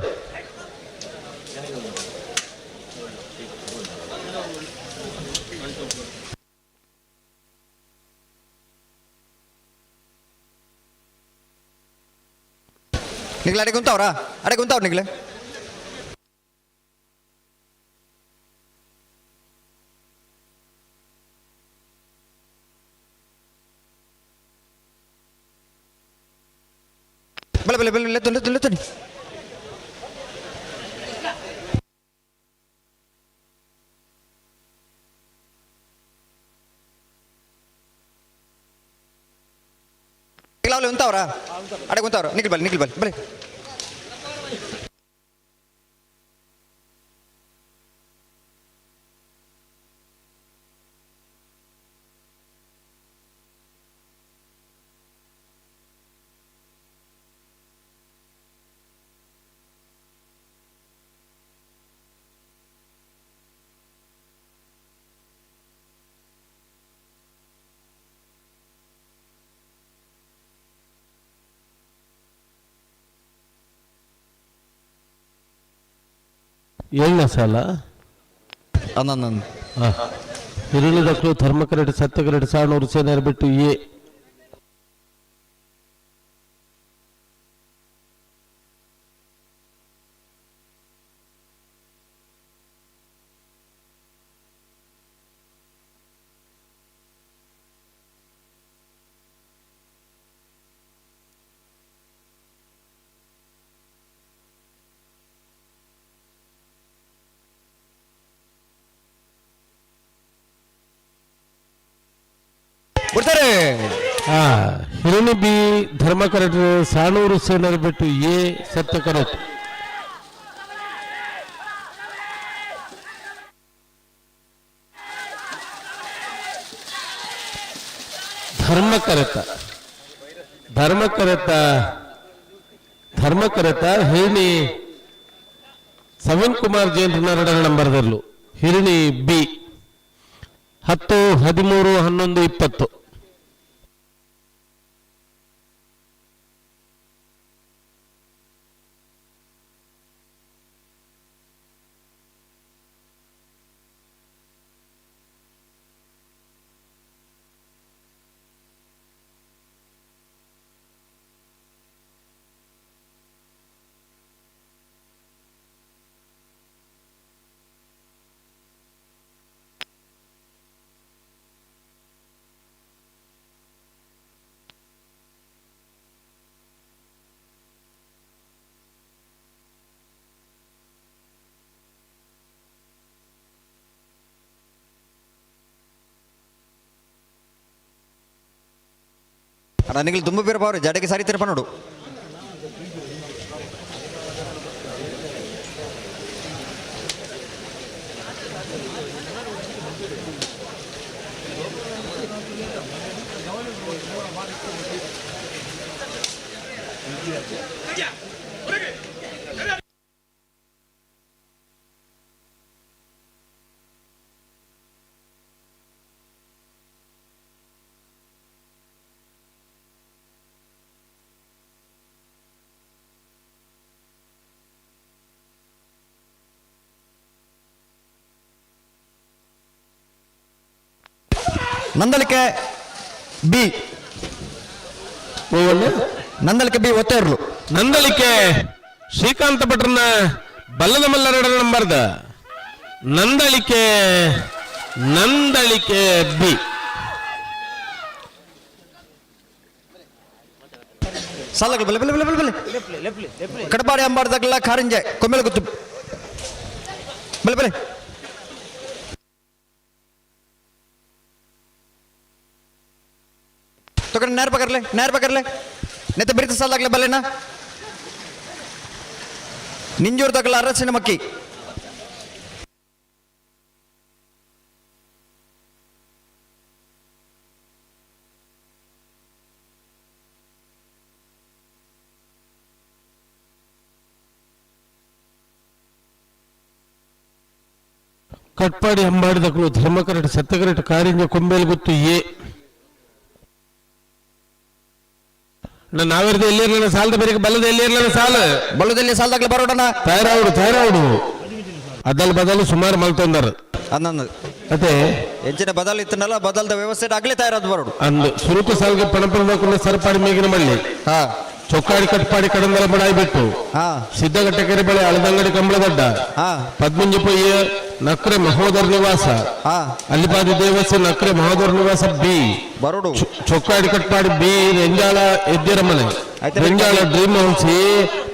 ನಿಗ್ಲೆ ಅಡೆ ಗುಂತಾವ್ರಾ ಅಡೆ ಗುಂತಾವ್ರ ನಿಗ್ಲೆ. ಬಲೆ ಬಲೆ ಬಲೆ ಲೆತ್ತೊಂದು ಲೆತ್ತೊಂದು ಲೆತ್ತೊಂದು. ನಿಗ್ಲಾವ್ಲೆ ಉಂತಾವ್ರಾ ಅಡೆ ಗುಂತಾವ್ರ ನಿಖಿಲ್ ಬಲೆ ನಿಖಿಲ್ ಬಲೆ ಬಲೆ. ಏಳನೇ ಸಾಲ. ಅನ್ನೊಂದು ಹಿರುಳಿದಕ್ಕಲು ಧರ್ಮಕರಡು ಸತ್ಯಕರಡು ಸಾಣೂರು ಸೇನರ್ ಬಿಟ್ಟು ಎ. ಬಿಡ್ತಾರೆ. ಹಿರಣಿ ಬಿ ಧರ್ಮಕರಡು ಸಾಣೂರು ಸೇನರ್ ಬಿಟ್ಟು ಎ ಸತ್ಯಕರಟ್. ಧರ್ಮಕರತ ಧರ್ಮಕರತ ಧರ್ಮಕರತ ಹಿರಣಿ ಸವಿನ್ ಕುಮಾರ್ ಜೈನ್ ಎರಡನೇ ನಂಬರ್ದಲ್ಲೂ ಹಿರಣಿ ಬಿ 10 13 11 20. ಅಣ್ಣ ನಿಗ್ಲು ದುಂಬು ಬೀರ ಬಾವ್ರಿ ಜಡಗೆ ಸಾರಿ ತಿರ್ಪ ನೋಡು. ನಂದಳಿಕೆ ಬಿ ನಂದಳಿಕೆ ಬಿ ಒತ್ತೆ ಇರ್ಲು. ನಂದಳಿಕೆ ಶ್ರೀಕಾಂತ ಭಟ್ರನ್ನ ಬಲ್ಲದ ಮಲ್ಲರಡ ನಂಬರ್ದ ನಂದಳಿಕೆ ನಂದಳಿಕೆ ಬಿ. ಸಾಲಗಳು ಬಲೆ ಬಲೆ ಬಲೆ ಬಲೆ ಬಲೆ ಕಡಪಾಡಿ ಅಂಬಾರ್ದಾಗಲ್ಲ ಕಾರಿಂಜೆ ಕೊಮ್ಮೆಲೆ ಗೊತ್ತು ಬಲೆ ಬಲೆ. ತಗೊಂಡು ನೇರ ಪಕರ್ಲೆ ನೇರ ಪಕರ್ಲೆ ನೆತ್ತ ಬಿರಿತ ಸಾಲಾಗ್ಲೆ ಬಲ್ಲೆನಾ ನಿಂಜೂರು ತಗಲ ಅರಸಿನ ಮಕ್ಕಿ. ಕಟ್ಪಾಡಿ ಅಂಬಾಡಿದಕ್ಕಲು ಧರ್ಮಕರಟ ಸತ್ಯಕರಟ ಕಾರಿಂಜ ಕೊಂಬೇಲ್ ಗುತ್ತು ಎ. ನಾವಿರ್ದ ಎಲ್ಲಿ ಸಾಲದ ಬೇರೆ ಬಲ್ಲದ ಎಲ್ಲಿ ಇರ್ಲಿಲ್ಲ ಸಾಲು. ಬಲ್ಲದಲ್ಲಿ ಸಾಲದಾಗ್ಲೆ ಬರೋಡಣ. ತಯಾರಾవుಡು ತಯಾರಾవుಡು, ಅದಲ್ ಬದಲು ಸುಮಾರು ಮಲ್ತೊಂದರು. ಅನ್ನಂದು. ಅದೇ. ಎಂಚಿನ ಬದಲ್ ಇತ್ತನಲ್ಲ, ಬದಲ್ದ ವ್ಯವಸ್ಥೆ ಆಗ್ಲೇ ತಯಾರಾದ ಬರೋಡು. ಅಂದು ಸುರುಕು ಸಾಲ್ಗೆ ಪಣಪಣದಕ್ಕುള്ള ಸರಪಾಡಿ ಮೇಗಿನ ಮಳ್ಳಿ. ಚೊಕ್ಕಾಡಿ ಕಟ್ಪಾಡಿ ಕಡಂದಲ ಬಡಾಯಿ ಬಿಟ್ಟು. ಸಿದ್ದಘಟ್ಟ ಕೆರೆ ಬಳಿ ಅಳದಂಗಡಿ ಕಂಬಳದಡ್ಡ. ಪದ್ಮಂಜಿ ಪೊಯ್ಯ ನಕ್ರೆ ಮಹೋದರ ನಿವಾಸ. ಅಲ್ಲಿಪಾದಿ ದೇವಸ್ಥಾನ ನಕ್ರೆ ಮಹೋದರ ನಿವಾಸ ಬಿ. ಬರೋಡು. ಚೊಕ್ಕಾಡಿ ಕಟ್ಪಾಡಿ ಬಿ, ರೆಂಜಾಳ ಎದ್ದಿರ ಮನೆ. ಆಯ್ತು. ರೆಂಜಾಳ ಡ್ರೀಮ್ ಹೌಸ್ ಎ,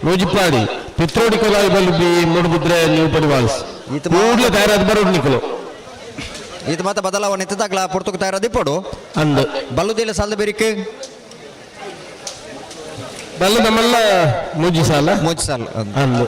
ನೂಜಿಪಾಡಿ ಪಿತ್ರೋಡಿ ಕೊಲಾಯಿ ಬಲ್ಲಿ ಬಿ, ಮೂಡುಬಿದ್ರೆ ನ್ಯೂ ಪಡಿವಾಲ್ಸ್. ಈತ ಕೂಡ್ಲೆ ತಯಾರಾದ ಬರೋಡು ನಿಕ್ಕಲು. ಇದು ಮಾತ ಬದಲಾವಣೆ ಇತ್ತದಾಗ್ಲ ಪುರ್ತಕ ತಯಾರಾದ ಇಪ್ಪಡು. ಅಂದು. ಬಲ್ಲುದಿಲ್ಲ ಸಾಲದ ಬೇರಿಕೆ. ಬಲ್ಲ ನಮ್ಮೆಲ್ಲ ಮೂಜಿ ಸಾಲ. ಮೂಜಿ ಸಾಲ. ಅಂದು.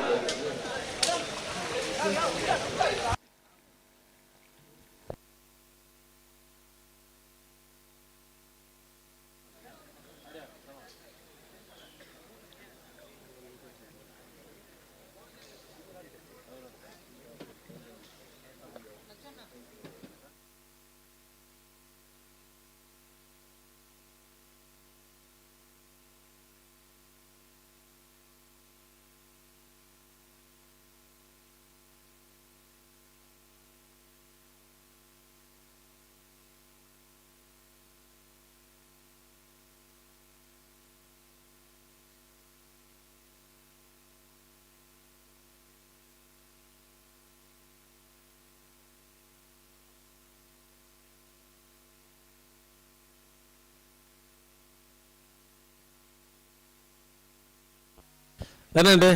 ಏನಂడి?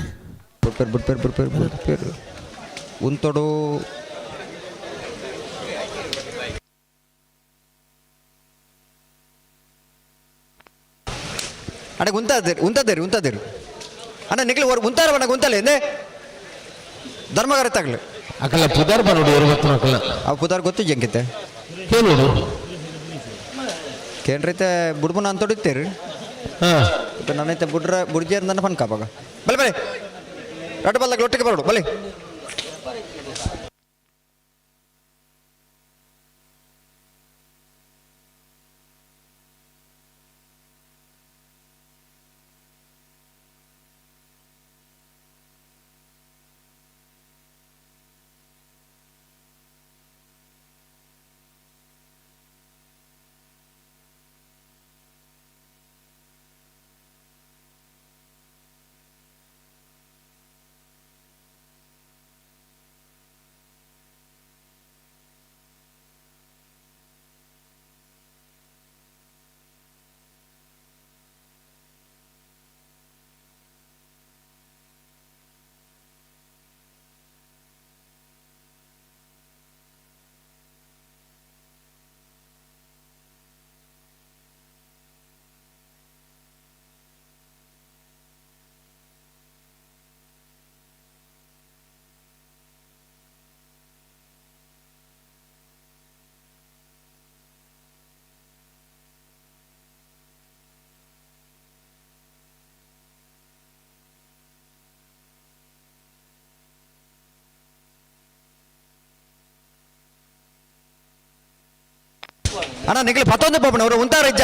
ಬುಡ್ಪೇರು ಬುಡ್ಪೇರು ಬುಡ್ಪೇರು ಬುಡ್ಪೇರು ಉಂತೊಡು. ಅಣ್ಣ, ಉಂತಾದಿರಿ ಉಂತಾದಿರಿ ಉಂತಾದಿರಿ ಅಣ್ಣ. ನಿಕ್ಲಿ ಹೊರ ಉಂತಾರ ಅಣ್ಣ, ಉಂತಲ್ಲ ಎಂದೇ ಧರ್ಮಗಾರ ತಗಲಿ. ಅಕಲ ಪುದಾರ್ ಬರೋಡು ಇರುವತ್ತು ಅಕಲ. ಅವು ಪುದಾರ್ ಗೊತ್ತು ಜಂಕಿತೆ. ಏನೋಡು? ಕೇಂದ್ರೈತೆ ಬುಡ್ಬುನ ಅಂತೊಡಿತ್ತೀರಿ. ನನ್ನೈತೆ ಬುಡ್ರ ಬುಡ್ಜಿ ನನ್ನ ಫನ್ ಕಾಪಾಗ. ಬಲೆ ಬಲೆ, ರಡ್ಡು ಬಲ್ದಾಗ ಒಟ್ಟಿಗೆ ಬರೋಡು ಬಲೆ. ಅಣ್ಣ, ನಿಕ್ಲಿ ಪತ್ತೊಂದು ಪಾಪಣ ಅವರು ಉಂತಾರ ಇಜ್ಜ.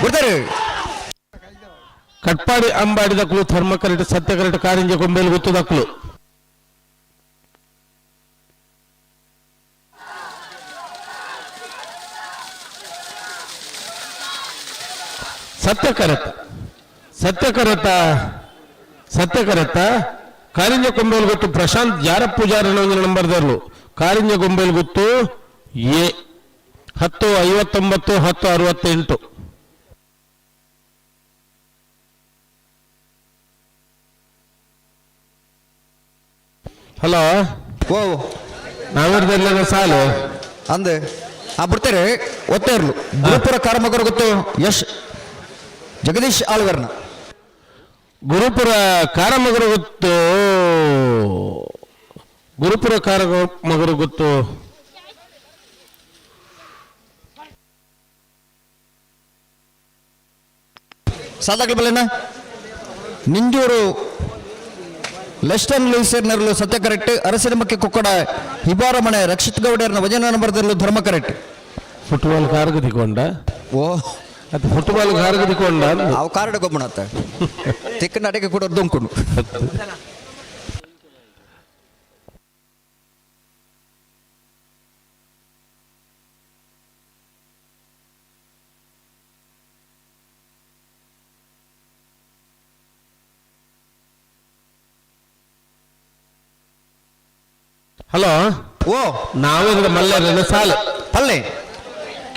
ಬಿಡ್ತಾರೆ. ಕಟ್ಪಾಡಿ ಅಂಬಾಡಿ ದಕ್ಕಲು ಧರ್ಮ ಕರೆಟ್ ಸತ್ಯ ಕರೆಟ್ ಕಾರಿಂಜ ಕೊಂಬೇಲು ಗೊತ್ತು ದಕ್ಕಲು. ಸತ್ಯ ಕರೆತ ಸತ್ಯ ಕರೆತ ಸತ್ಯ ಕರೆತ ಕಾರಿಂಜ ಕೊಂಬೇಲು ಗೊತ್ತು ಪ್ರಶಾಂತ್ ಜಾರ ಪೂಜಾರನ ಒಂದು ನಂಬರ್ದರ್ಲು ಕಾರಿಂಜ ಗೊಂಬೇಲು ಗೊತ್ತು ಎ, 10:59, 10:68. ಹಲೋ. ಓ. ನಾವಿರ್ದಲ್ಲ ಸಾಲು. ಅಂದ್ ಆ ಬಿಡ್ತಾರೆ ಒತ್ತೇ ಇರ್ಲು. ಗುರುಪುರ ಕಾರಮಗರು ಗೊತ್ತು ಯಶ್ ಜಗದೀಶ್ ಆಳ್ವರ್ನ. ಗುರುಪುರ ಕಾರಮಗರು ಗೊತ್ತು, ಗುರುಪುರ ಕಾರಮಗರು ಗೊತ್ತು. ಸಾದಾಗ್ಲಿ ಬಲ್ಲೇನ ನಿಂಜೂರು. ಲೆಸ್ಟನ್ ಲೂಯಿಸರ್ ನೆರಳು ಸತ್ಯ ಕರೆಕ್ಟ್. ಅರಸಿನಮಕ್ಕೆ ಕೊಕ್ಕಡ ಹಿಬಾರ ಮನೆ ರಕ್ಷಿತ್ ಗೌಡರ್ನ ವಜನ ನಂಬರ್ದಲ್ಲೂ ಧರ್ಮ ಕರೆಕ್ಟ್. ಫುಟ್ಬಾಲ್ ಕಾರ್ಗ ತಿಕೊಂಡ. ಓ. ಅದು ಫುಟ್ಬಾಲ್ ಕಾರ್ಗ ತಿಕೊಂಡ. ಅವು ಕಾರ್ಡ್ ಗೊಬ್ಬಣತ್ತ ತಿಕ್ಕ ಅಡಿಗೆ ಕೂಡ ದೊಂಕುಂಡು. ಹಲೋ. ಓ. ನಾವೇಂದ್ರ ಮಲ್ಲರನ ಸಾಲು. ಪಲ್ಲೆ.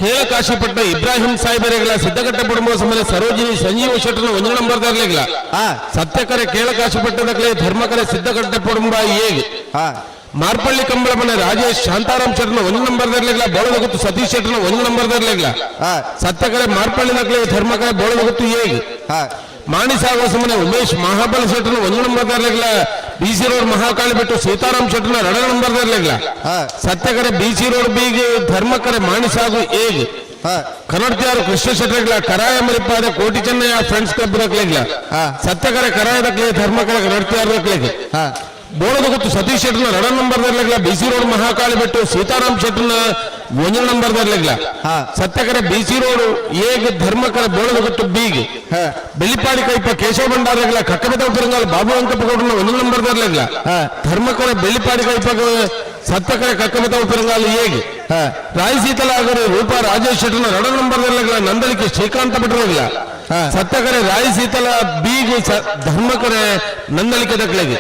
ಕೇಳಕಾಶಿಪಟ್ಟ ಇಬ್ರಾಹಿಂ ಸಾಹೇಬರಿಗಳ ಸಿದ್ದಘಟ್ಟ ಕುಟುಂಬ ಸಮಯ ಸರೋಜಿನಿ ಸಂಜೀವ ಶೆಟ್ಟರ್ನ ಒಂದು ನಂಬರ್ ತರಲಿಲ್ಲ. ಸತ್ಯಕರೆ ಕೇಳಕಾಶಿಪಟ್ಟದಕ್ಲೆ ಧರ್ಮಕರೆ ಸಿದ್ದಘಟ್ಟ ಕುಟುಂಬ ಏಗ್. ಮಾರ್ಪಳ್ಳಿ ಕಂಬಳ ಮನೆ ರಾಜೇಶ್ ಶಾಂತಾರಾಮ್ ಶೆಟ್ಟರ್ನ ಒಂದು ನಂಬರ್ ತರಲಿಲ್ಲ. ಬೋಳದಗುತ್ತು ಸತೀಶ್ ಶೆಟ್ಟರ್ನ ಒಂದು ನಂಬರ್ ತರಲಿಲ್ಲ. ಸತ್ಯಕರೆ ಮಾರ್ಪಳ್ಳಿ ನಕ್ಲೆ ಧರ್ಮಕರೆ ಬೋಳದಗುತ್ತು ಏಗ್. ಮಾಣಿಸಾಗೋ ಸಮನೆ ಉಮೇಶ್ ಮಹಾಬಲ ಶೆಟ್ಟರ್ನ ಒಂದು ನಂಬರ್ ತರಲಿಲ್ಲ. ಬಿ ಸಿ ರೋಡ್ ಮಹಾಕಾಳಿ ಬಿಟ್ಟು ಸೀತಾರಾಮ್ ಶೆಟ್ಟರ್ನ ಎರಡು ನಂಬರ್ ತರಲಿಲ್ಲ. ಸತ್ಯಕರೆ ಬಿ ಸಿ ರೋಡ್ ಬೀಗ್ ಧರ್ಮಕರೆ ಮಾಣಿಸಾಗು ಏಗ್. ಕನ್ನಡತಿಯಾರು ಕೃಷ್ಣ ಶೆಟ್ಟರ್ಗಳ ಕರಾಯ ಮರಿಪಾದ ಕೋಟಿ ಚೆನ್ನಯ್ಯ ಫ್ರೆಂಡ್ಸ್ ಕ್ಲಬ್ ದಕ್ಲಿಗ್ಲ. ಸತ್ಯಕರೆ ಕರಾಯ ದಕ್ಲೆ ಧರ್ಮಕರೆ ಕನ್ನಡತಿಯಾರು ದಕ್ಲಿಗ್. ಬೋಳದ ಗೊತ್ತು ಸತೀಶ್ ಶೆಟ್ಟರ್ನ ಎರಡು ನಂಬರ್ ದರ್ಲಿಗ್ಲ. ಬಿ ಸಿ ರೋಡ್ ಮಹಾಕಾಳಿ ಬಿಟ್ಟು ಸೀತಾರಾಮ್ ಶೆಟ್ಟರ್ನ ಒಂದು ನಂಬರ್ ದರ್ಲಿಗ್ಲ. ಸತ್ಯಕರೆ ಬಿ ಸಿ ರೋಡ್ ಏಗ್ ಧರ್ಮಕರೆ ಬೋಳದ ಗೊತ್ತು ಬೀಗ್. ಬೆಳ್ಳಿಪಾಡಿ ಕೈಪ ಕೇಶವ ಭಂಡಾರಗಳ ಕಕ್ಕಬೆತ ಉಪರಂಗಾಲ ಬಾಬು ವೆಂಕಪ್ಪಗೌಡನ ಒಂದು ನಂಬರ್ ದರ್ಲಿಗ್ಲ. ಧರ್ಮಕರೆ ಬೆಳ್ಳಿಪಾಡಿ ಕೈಪ ಸತ್ಯಕರೆ ಕಕ್ಕಬೆತ ಉಪರಂಗಾಲ ಏಗ್. ರಾಯ್ ಸೀತಲಾಗರು ರೂಪಾ ರಾಜೇಶ್ ಶೆಟ್ಟರ್ನ ಎರಡು ನಂಬರ್ ದರ್ಲಿಗ್ಲ. ನಂದಳಿಕೆ ಶ್ರೀಕಾಂತ ಭಟ್ರಗ್ಲ. ಸತ್ಯಕರೆ ರಾಯ್ ಸೀತಲ ಬೀಗ್ ಧರ್ಮಕರೆ ನಂದಳಿಕೆ ದಕ್ಲೆಗೆ.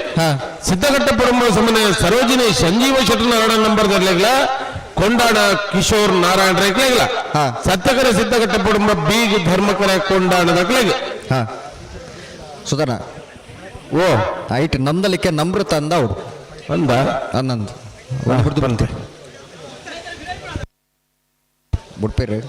ಸಿದ್ದಘಟ್ಟ ಪುರಂ ಸಮನೆ ಸರೋಜಿನಿ ಸಂಜೀವ ಶೆಟ್ಟರ್ನ ಎರಡು ನಂಬರ್ ದರ್ಲಿಗ್ಲ. ಕೊಂಡಾಡ ಕಿಶೋರ್ ನಾರಾಯಣ ರೇಕ್ಲೆಗ್ಲ. ಸತ್ಯಕರೆ ಸಿದ್ದಘಟ್ಟ ಕುಟುಂಬ ಬೀಗ್ ಧರ್ಮಕರೆ ಕೊಂಡಾಡ ದಕ್ಲೆಗೆ. ಸುಧಾನ. ಓ. ಐಟ್ ನಂದಲಿಕ್ಕೆ ನಮ್ರತ ಅಂದ ಅವಡು. ಅಂದ. ಅನ್ನಂದು ಬಿಡ್ದು ಬಂತೆ ಬುಡ್ಪೇರು.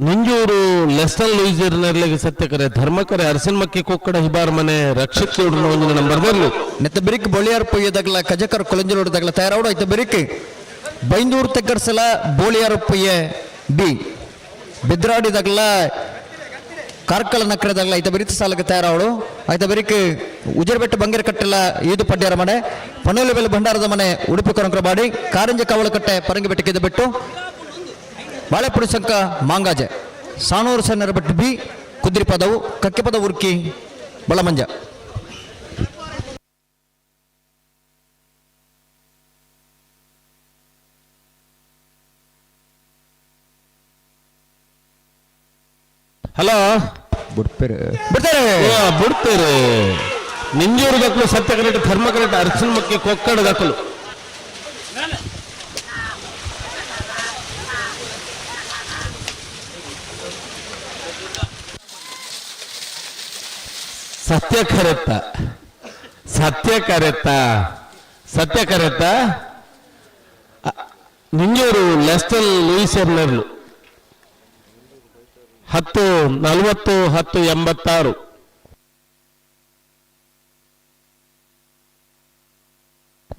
ನಿಂಜೂರು ಲೆಸ್ಟನ್ ಲೂಯಿಸರ್ ನೆರ್ಲೆಗೆ ಸತ್ಯಕರೆ ಧರ್ಮಕರೆ ಅರಸನ್ಮಕ್ಕಿ ಕೊಕ್ಕಡ ಹಿಬಾರ್ ಮನೆ ರಕ್ಷಿತ್ ಗೌಡ್ರನ ಒಂದು ನಂಬರ್ ಬರ್ಲು. ನೆತ್ತ ಬಿರಿಕ್ ಬೊಳಿಯಾರ್ ಪೊಯ್ಯದಗ್ಲ ಕಜಕರ್ ಕೊಲಂಜಲೋಡದಗ್ಲ ತಯಾರಾವಡು. ಐತ ಬಿರಿಕ್ ಬೈಂದೂರು ತೆಗ್ಗರ್ಸಲ ಬೋಳಿಯಾರ್ ಪೊಯ್ಯ ಬಿ ಬೆದ್ರಾಡಿದಾಗಲ ಕಾರ್ಕಳ ನಕ್ರದಾಗಲ ಐತ ಬಿರಿತ ಸಾಲಕ್ಕೆ ತಯಾರಾವಳು. ಐತ ಬಿರಿಕ್ ಉಜರ್ಬೆಟ್ಟ ಬಂಗೇರ ಕಟ್ಟೆಲ್ಲ ಈದು ಪಡ್ಯಾರ ಮನೆ ಪನೋಲಿ ಬೆಲೆ ಭಂಡಾರದ ಮನೆ ಉಡುಪಿ ಕೊರಂಕರ ಬಾಡಿ ಕಾರಂಜ ಕಾವಲಕಟ್ಟೆ ಪರಂಗಿ ಬೆಟ್ಟಕ್ಕೆ ಬಿಟ್ಟು ಬಾಳೆಪುಡಿ ಸಂಕ ಮಾಂಗಾಜೆ ಸಾಣೂರು ಸಣ್ಣರ ಬಟ್ ಬಿ ಕುದ್ರಿಪದವು ಕಕ್ಕೆಪದ ಉರ್ಕಿ ಬಳಮಂಜ. ಹಲೋ. ಬಿಡ್ತಾರೆ ಬಿಡ್ತಾರೆ. ಬಿಡ್ತೇರೆ. ನಿಂಜೂರು ದಕ್ಕಲು ಸತ್ಯ ಕರೆಕ್ಟ್ ಧರ್ಮ ಕರೆಕ್ಟ್ ಅರಸನ್ಮಕ್ಕಿ ಕೊಕ್ಕಡ ದಕ್ಕಲು. ಸತ್ಯ ಕರೆತ್ತ ಸತ್ಯ ಕರೆತ್ತ ಸತ್ಯ ಕರೆತ್ತ ನಿಂಜೂರು ಲೆಸ್ಟಲ್ ಲೂಯಿಸರ್ ನೆರ್ಲು 10:40 10:86.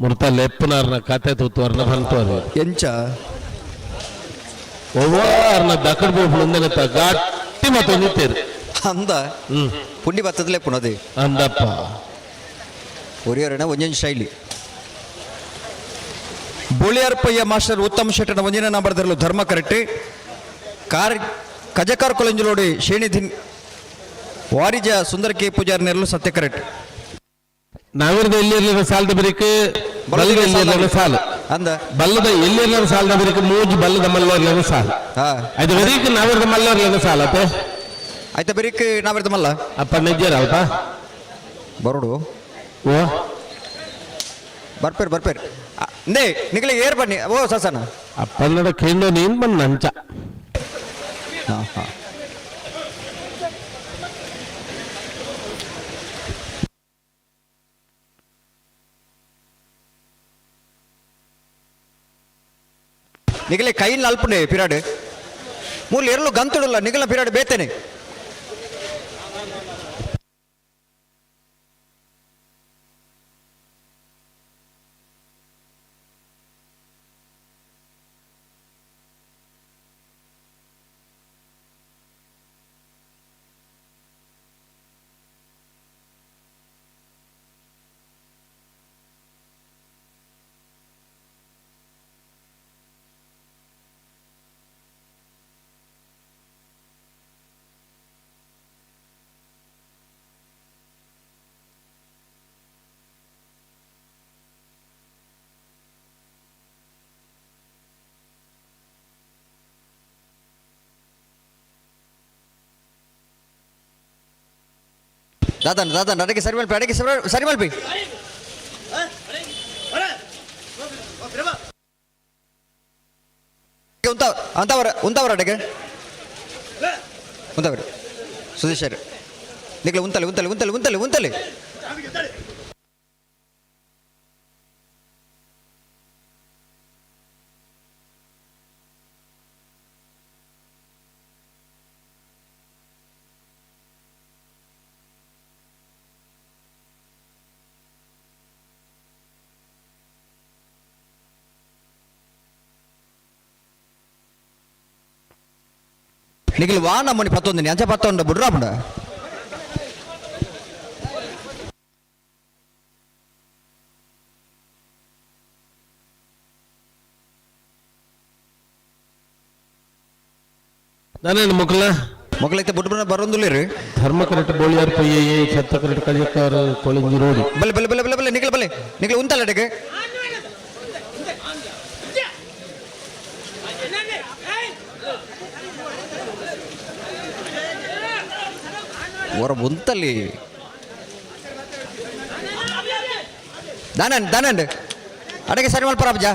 ಮುರ್ತ ಲೆಪ್ಪುನಾರ್ನ ಕತೆ ತೂತು ಅರ್ನ ಬಂತು ಅದು. ಎಂಚ? ಒವ್ವಾರ್ನ ದಕ್ಕಡ್ ಬೋಪುಳು ಒಂದೆನತ್ತ ಗಟ್ಟಿ ಮತ್ತು ನಿಂತೇರು. ಅಂದ. ಪುಂಡಿ ಬತ್ತದಲೇ ಪುನದಿ. ಅಂದಪ್ಪ. ಒರಿಯರಣ ಒಂಜೊಂಜಿ ಶೈಲಿ. ಬೋಳಿಯಾರ್ಪಯ್ಯ ಮಾಸ್ಟರ್ ಉತ್ತಮ ಶೆಟ್ಟನ ಒಂಜಿನ ನಂಬರ್ದಲ್ಲೂ ಧರ್ಮ ಕರೆಕ್ಟ್. ಕಾರ್ ಕಜಕಾರ್ ಕೊಲಂಜಲೋಡಿ ಶೇಣಿಧಿನ್ ವಾರಿಜ ಸುಂದರ ಕೆ ಪೂಜಾರ್ ನೆರಳು ಸತ್ಯ ಕರೆಕ್ಟ್. ನಾವಿರದ ಎಲ್ಲಿರ್ಲಿಲ್ಲ ಸಾಲದ ಬರೀಕ್ ಬಲ್ಲದ ಎಲ್ಲಿರ್ಲಿಲ್ಲ ಸಾಲು. ಅಂದ. ಬಲ್ಲದ ಎಲ್ಲಿರ್ಲಿಲ್ಲ ಸಾಲದ ಬರೀಕ್ ಮೂಜ್ ಬಲ್ಲದ ಮಲ್ಲರ್ಲಿಲ್ಲ ಸಾಲು. ಅದು ಬರೀಕ್ ನಾವಿರದ ಮಲ್ಲರ್ಲಿಲ್ಲ ಸಾಲ ಅತ್ತೆ. ಆಯ್ತಾ ಬರೀಕ್ ನಾವಿರ್ದ ಮಲ್ಲ. ಅಪ್ಪ ನಿಜ್ಜರ ಅಲ್ಪ. ಬರೋಡು. ಓ. ಬರ್ಪೇರ್ ಬರ್ಪೇರ್ ನೇ ನಿಗಲೆ ಏರ್ ಬನ್ನಿ ಓ ಸಸನ. ಅಪ್ಪನ್ನಡ ಕೇಂದ್ರ ನೀನ್ ಬಂದ ಅಂಚ. ಹಾ ಹಾ. ನಿಗಲೆ ಕೈನ್ ಅಲ್ಪನೆ ಪಿರಾಡ್ ಮೂಲು ಎರಲು ಗಂತುಡುಲ್ಲ ನಿಗಲ ಪಿರಾಡ್ ಬೇತೇನೆ. ದಾದನ್ ದಾದನ್ ಅಡಗೆ ಸರಿ ಮಲ್ಪಿ, ಅಡಗೆ ಸರಿ ಮಲ್ಪಿ. ಅಂತವರ ಉಂತವರ ಅಡಗೆ ಉಂತವರ ಸುಧೀಶರ್ ನಿಗ್ಲ ಉಂತಲೆ ಉಂತಲೆ ಉಂತಲೆ ಉಂತಲೆ ಉಂತಲೆ. ನಿಖಿಲ್ ವಾ ನಮ್ಮನಿ ಪತ್ತೊಂದಿನಿ ಅಂಚ ಪತ್ತೊಂಡ ಬುಡ್ರಾಪುಂಡ. ನಾನೇನು ಮೊಕ್ಕಲ ಮೊಗಲೈತೆ ಬುಡ್ಬನ ಬರೋಂದುಲ್ಲೇರು. ಧರ್ಮ ಕರೆಕ್ಟ್ ಬೋಳಿಯಾರ್ ಪೊಯ್ಯೆ ಸತ್ತ ಕರೆಕ್ಟ್ ಕಜಕ್ಕಾರ ಕೊಳಿಂಜಿ ರೋಡಿ. ಬಲೆ ಬಲೆ ಬಲೆ ಬಲೆ ಬಲೆ ನಿಖಿಲ್ ಬಲೆ ನಿಖಿಲ್ ಉಂತಲ್ಲ ಅಡಗೆ. ಹೊರ ಉಂತಲ್ಲಿ ದಾನಂಡ್ ದಾನಂಡ್ ಅಡಗೆ ಸರಿ ಮಲ್ಪರ ಅಬ್ಜ.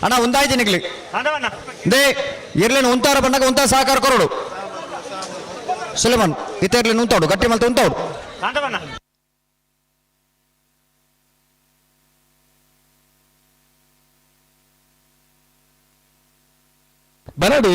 ಅಣ್ಣ ಒಂದಾಯ್ತು ನಿಗ್ಲಿ they ಇರ್ಲೇನು ಉಂತಾರ ಬಂದಾಗ ಉಂತ ಸಹಕಾರ ಕೊರಡು ಸುಲೇಮನ್ ಇತ್ತ ಇರ್ಲೇನು ಉಂತಾಡು ಗಟ್ಟಿ ಮಲ್ತ ಉಂತಾಡು. ಬರಡಿ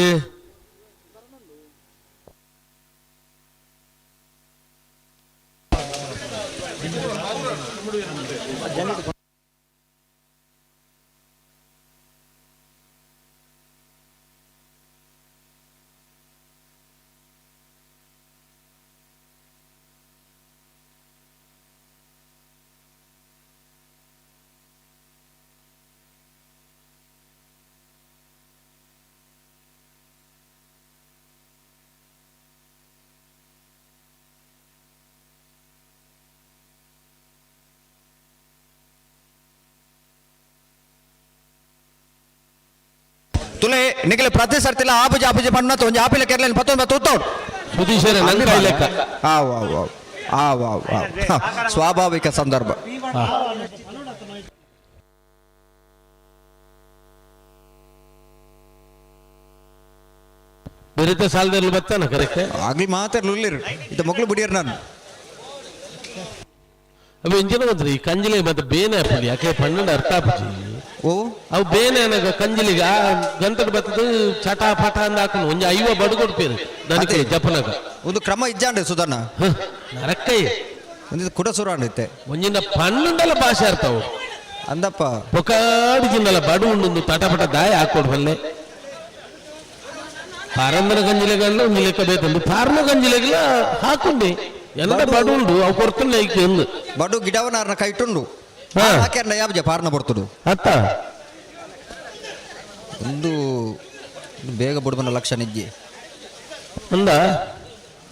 ತುಲೆ ನಿಖಿಲ ಪ್ರತಿ ಸರ್ತಿಲ ಆಪುಜಿ ಆಪುಜಿ ಪಣ್ಣ ಒಂಜಿ ಆಪಿಲ ಕೆರ್ಲೇನು ಪತ್ತೊಂದು ಉತ್ತೋಡು. ಸುಧೀಶರ ನಂಗೆ ಲೆಕ್ಕ. ಆ ವಾ ವಾ ಆ ವಾ ವಾ ಸ್ವಾಭಾವಿಕ ಸಂದರ್ಭ. ಬೆರಿತ ಸಾಲದಲ್ಲಿ ಬರ್ತಾನ ಕರೆಕ್ಟ್. ಆಗ್ಲಿ ಮಾತಾಡ್ಲಿಲ್ಲ ಇದು ಮಕ್ಕಳು ಬಿಡಿಯರ್ ನಾನು. ಅವು ಇಂಜಿನ ಬಂತ್ರಿ ಈ ಕಂಜಿಲಿ ಮತ್ತೆ ಬೇನೆ ಹಾಪುಲಿ ಯಾಕೆ ಪನ್ನೊಂದು ಅರ್ಥ ಆಪುಜಿ. ಓ ಅವು ಬೇನೆ ಅನಗ ಕಂಜಿಲಿಗೆ ಆ ಗಂಟೆ ಬತ್ತದು ಚಟ ಪಟ ಅಂದ ಹಾಕೊಂಡು ಒಂಜಿ ಐವ ಬಡು ಕೊಡ್ಪೇರು ನನಗೆ ಜಪನಗ. ಒಂದು ಕ್ರಮ ಇಜ್ಜಾಂಡೆ ಸುಧಣ್ಣ. ನರಕ್ಕೈ ಒಂದು ಕುಡ ಸುರಾಂಡ್ ಇತ್ತೆ. ಒಂಜಿನ ಪನ್ನೊಂದಲ್ಲ ಭಾಷೆ ಅರ್ಥವು. ಅಂದಪ್ಪ ಪೊಕಾಡಿ ಜಿನ್ನಲ್ಲ ಬಡು ಉಂಡು ತಟಪಟ ದಾಯ ಹಾಕೊಡು ಬಲ್ಲೆ ಪಾರಂದನ ಗಂಜಿಲೆಗಲ್ಲ ಒಂದು ಲೆಕ್ಕ ಬೇಕಂದು ಪಾರ್ಮ ಗಂಜಿಲೆಗೆಲ್ಲ ಹಾಕೊಂಡೆ ಎಲ್ಲ ಬಡು ಉಂಡು ಅವು ಕೊಡ್ತುಲ್ಲ ಐಕೆ ಎಂದು. ಬಡು ಗಿಡವನಾರ್ನ ಕೈಟುಂಡು ಹಾಕ್ಯಾರ್ನ ಯಾವ್ಜ ಪಾರ್ನ ಬರ್ತುಡು. ಅತ್ತ ಒಂದು ಬೇಗ ಬುಡ್ಬನ ಲಕ್ಷಣ ಇಜ್ಜಿ ಅಂದ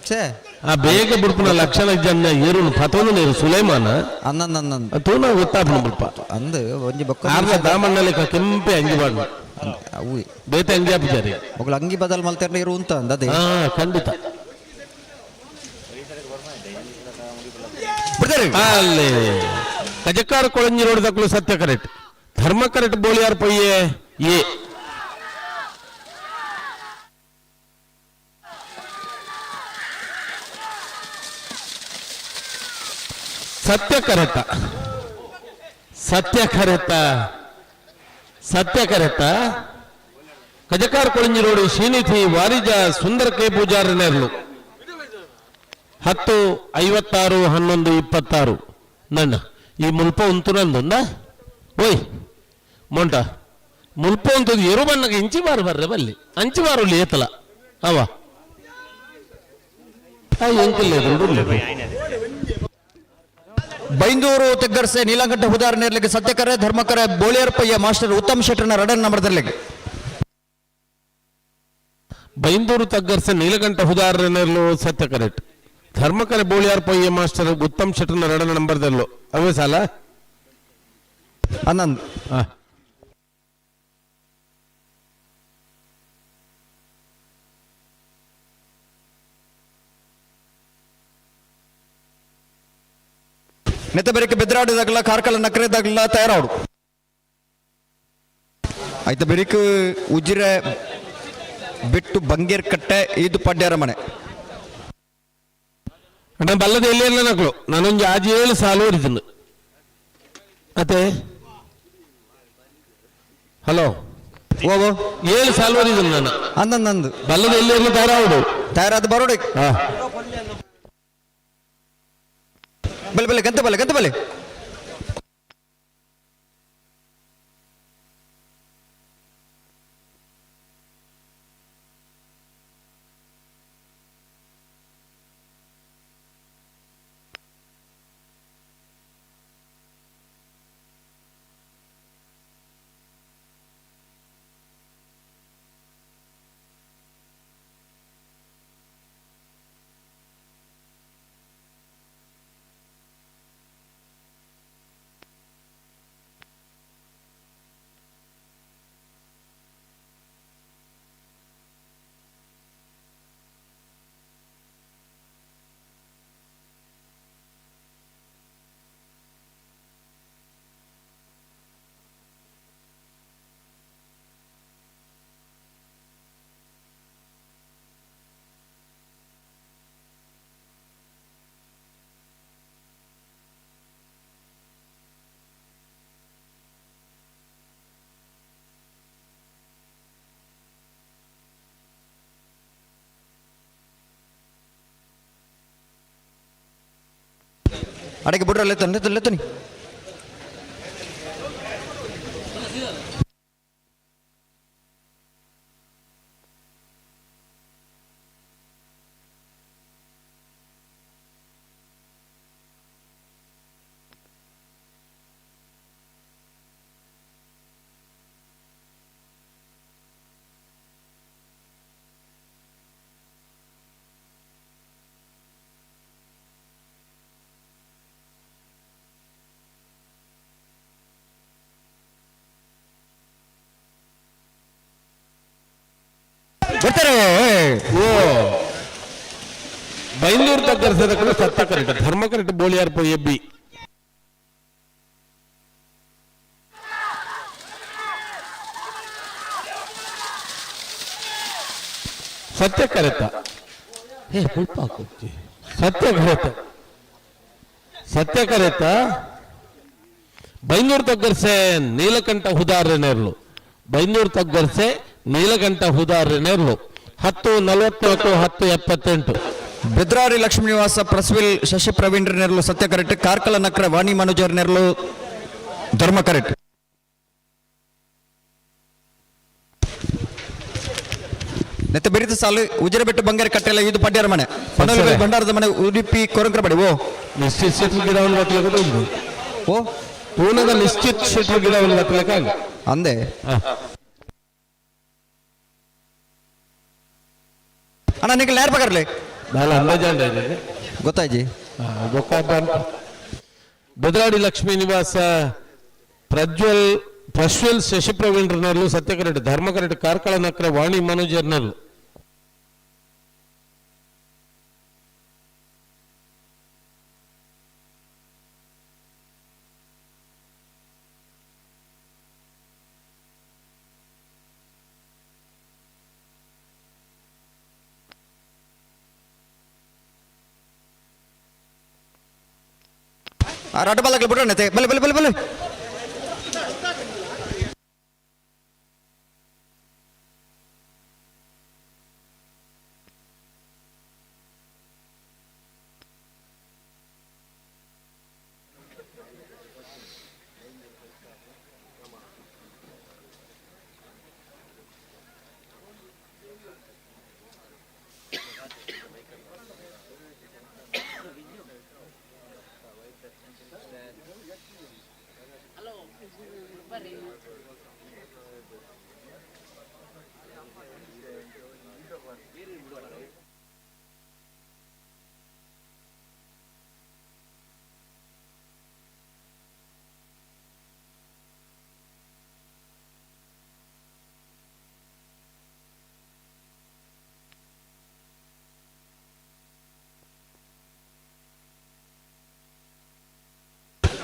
ಛೇ. ಆ ಬೇಗ ಬುಡ್ಪುನ ಲಕ್ಷಣ ಜನ ಏರುನು ಪತೊಂದು ನೇರು ಸುಲೈಮಾನ. ಅಂದಂದ. ತೂನ ಗೊತ್ತಾಪುನ ಬುಡ್ಪ. ಅಂದ್ ಒಂಜಿ ಬೊಕ್ಕ. ಆರ್ಲ ದಾಮಣ್ಣಲೆಕ್ಕ ಕೆಂಪೆ ಅಂಗಿ ಬಾಡ್ನ. ಅವು. ಬೇತೆ ಅಂಗಿ ಆಪಿಜಾರಿ. ಮೊಗಲ ಅಂಗಿ ಬದಲ್ ಮಲ್ತೆರ್ನ ಇರು ಅಂತ ಅಂದದೆ. ಹಾ, ಖಂಡಿತ. ಬಿಡ್ತಾರೆ. ಅಲ್ಲಿ ಕಜಕಾರ ಕೊಳಂಜಿ ರೋಡ್ ದಕ್ಕಲು ಸತ್ಯ ಕರೆಕ್ಟ್, ಧರ್ಮ ಕರೆಕ್ಟ್, ಬೋಳಿಯಾರ್ ಪೊಯ್ಯೆ ಎ. ಸತ್ಯ ಕರೆತ, ಸತ್ಯ ಕರೆತ, ಸತ್ಯ ಕರೆತ. ಕಜಕಾರ ಕೊಳಂಜಿ ರೋಡ್ ಶ್ರೀನಿಧಿ ವಾರಿಜ ಸುಂದರ ಕೆ ಪೂಜಾರ ನೆರಳು. 10 56 11 26. ನನ್ನ ಈ ಮುಲ್ಪ ಉಂತು ನಂದುಂದ ಓಯ್ ಮೊಂಟ ಮುಲ್ಪ ಉಂತದ್ದು ಎರು ಬಣ್ಣಗೆ ಇಂಚಿ ಬಾರು ಬರ್ರೆ ಬಲ್ಲಿ ಅಂಚಿ ಬಾರು ಏತಲ ಅವ ಎಂಕಿಲ್ಲ. ಬೈಂದೂರು ತೆಗ್ಗರ್ಸೆ ನೀಲಕಂಠ ಹುದಾರ್ ನೇರ್ಲಿಕ್ಕೆ ಸತ್ಯಕರೆ, ಧರ್ಮಕರೆ, ಬೋಳಿಯರ್ಪಯ್ಯ ಮಾಸ್ಟರ್ ಉತ್ತಮ್ ಶೆಟ್ಟರ್ನ ರಡನ್ ನಂಬರ್ದಲ್ಲಿ. ಬೈಂದೂರು ತಗ್ಗರ್ಸೆ ನೀಲಕಂಠ ಹುದಾರ ನೆರಳು ಸತ್ಯ ಕರೆಕ್ಟ್, ಧರ್ಮಕರೆ, ಬೋಳಿಯಾರ್ ಪೊಯ್ಯ ಮಾಸ್ಟರ್ ಉತ್ತಮ್ ಶೆಟ್ಟರ್ನ ರಡನ ನಂಬರ್ದಲ್ಲೋ. ಅವೇ ಸಾಲ. ಆನಂದ್. ನೆತ್ತ ಬೆರಕೆ ಬೆದ್ರಾಡಿದಾಗಲ ಕಾರ್ಕಳ ನಕರೆದಾಗಲ ತಯಾರಾಡು. ಆಯ್ತ ಬೆರಿಕ್ ಉಜಿರೆ ಬಿಟ್ಟು ಬಂಗೇರ್ ಕಟ್ಟೆ ಇದು ಪಡ್ಯಾರ ಮನೆ. ಅಣ್ಣ, ಬಲ್ಲದ ಎಲ್ಲಿ ಎಲ್ಲ ನಕಲು ನಾನೊಂದು ಆಜಿ ಏಳು ಸಾಲು ಓಡಿದ್ದೀನಿ ಅತ್ತೆ. ಹಲೋ. ಓ. ಏಳು ಸಾಲು ಓದಿದ್ದೀನಿ ನಾನು. ಅಂದಂದು. ಬಲ್ಲದ ಎಲ್ಲಿ ಎಲ್ಲ ತಯಾರಾಡು. ತಯಾರಾದ ಬರೋಡೆ. ಹಾ. ಬಲೆ ಬಲೆ ಗಂತ ಬಲೆ ಗಂತ ಬಲೆ. ಅಡಗೆ ಬಿಡ್ರ, ಲೆತ್ತನಿ ಲೆತ್ತನಿ ಲೆತ್ತನಿ. ಬರ್ತಾರೆ. ಓ, ಬೈಂದೂರು ತಗ್ಗರ್ಸದ ಕಡೆ ಸತ್ಯ ಕರೆಕ್ಟ್, ಧರ್ಮ ಕರೆಕ್ಟ್, ಬೋಳಿಯಾರ್ ಪೊಯ್ಯೆ ಬಿ. ಸತ್ಯ ಕರೆತ. ಹೇ ಪುಲ್ಪ ಹಾಕೋಚಿ. ಸತ್ಯ ಕರೆತ, ಸತ್ಯ ಕರೆತ. ಬೈಂದೂರು ತಗ್ಗರ್ಸೆ ನೀಲಕಂಠ ಹುದಾರ ನೆರಳು. ಬೈಂದೂರು ತಗ್ಗರ್ಸೆ ನೀಲಕಂಠ ಹುದಾರ ನೆರಳು. 10 44 10 78. ಬೆದ್ರಾರಿ ಲಕ್ಷ್ಮೀ ನಿವಾಸ ಪ್ರಸ್ವಿಲ್ ಶಶಿ ಪ್ರವೀಣ್ ನೆರಳು ಸತ್ಯ ಕರೆಕ್ಟ್, ಕಾರ್ಕಳ ನಕ್ರ ವಾಣಿ ಮನೋಜರ್ ನೆರಳು ಧರ್ಮ ಕರೆಕ್ಟ್. ನೆತ್ತ ಬೆರಿತ ಸಾಲು ಉಜಿರೆಬೆಟ್ಟು ಬಂಗಾರ ಕಟ್ಟೆಲ್ಲ ಇದು ಪಡ್ಯಾರ ಮನೆ, ಪನೋಲಿ ಭಂಡಾರದ ಮನೆ, ಉಡುಪಿ ಕೊರಂಕ್ರಬಡಿ. ಓ. ನಿಶ್ಚಿತ್ ಶೆಟ್ಲ್ ಗಿಡವನ್ನು ಕಟ್ಟಲಿಕ್ಕೆ ಉಂಟು. ಓ. ಪೂನದ ನಿಶ್ಚಿತ್ ಶೆಟ್ಲ್ ಗಿಡವನ್ನು ಕಟ್ಟಲಿಕ್ಕೆ ಅಂದೆ. ಅಣ್ಣ, ನಿಂಗೆ ನೇರ ಬಗರ್ಲಿ. ದಾಲ ಅಂದಾಜಾಂಡ ಇದೆ. ಗೊತ್ತಾಯ್ಜಿ. ಬೊಕ್ಕ ಬೆದ್ರಾಡಿ ಲಕ್ಷ್ಮೀ ನಿವಾಸ ಪ್ರಜ್ವಲ್ ಪ್ರಶ್ವಲ್ ಶಶಿಪ್ರವೀಣ್ರನಲ್ಲೂ ಸತ್ಯಕರೆಡ್, ಧರ್ಮಕರೆಡ್ ಕಾರ್ಕಳ ನಕ್ರ ವಾಣಿ ಮನೋಜರ್ನಲ್ಲು. ರಡ್ಡ ಬಾಲಕ್ಕೆ ಬಿಡೋಣ. ಬಲೆ ಬಲೆ ಬಲೆ ಬಲೆ.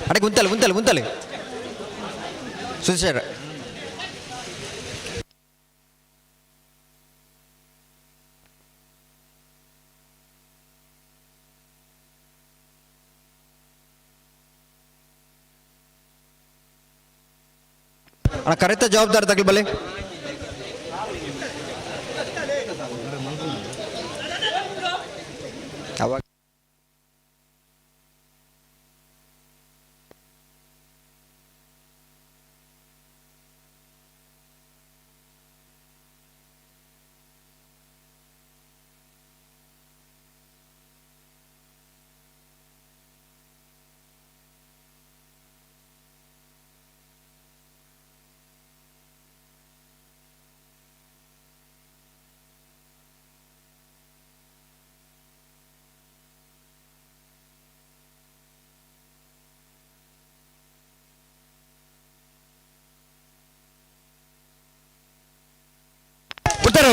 ಅಡೆ ಗುಂತಲೆ ಗುಂತಲೆ ಗುಂತಲೆ ಸುಶೇರ್. ಅಣ್ಣ, ಕರೆಕ್ಟ್ ಜವಾಬ್ದಾರಿ ತಗಲಿ ಬಲೆ. ಅವಾಗ ಉತ್ತರ.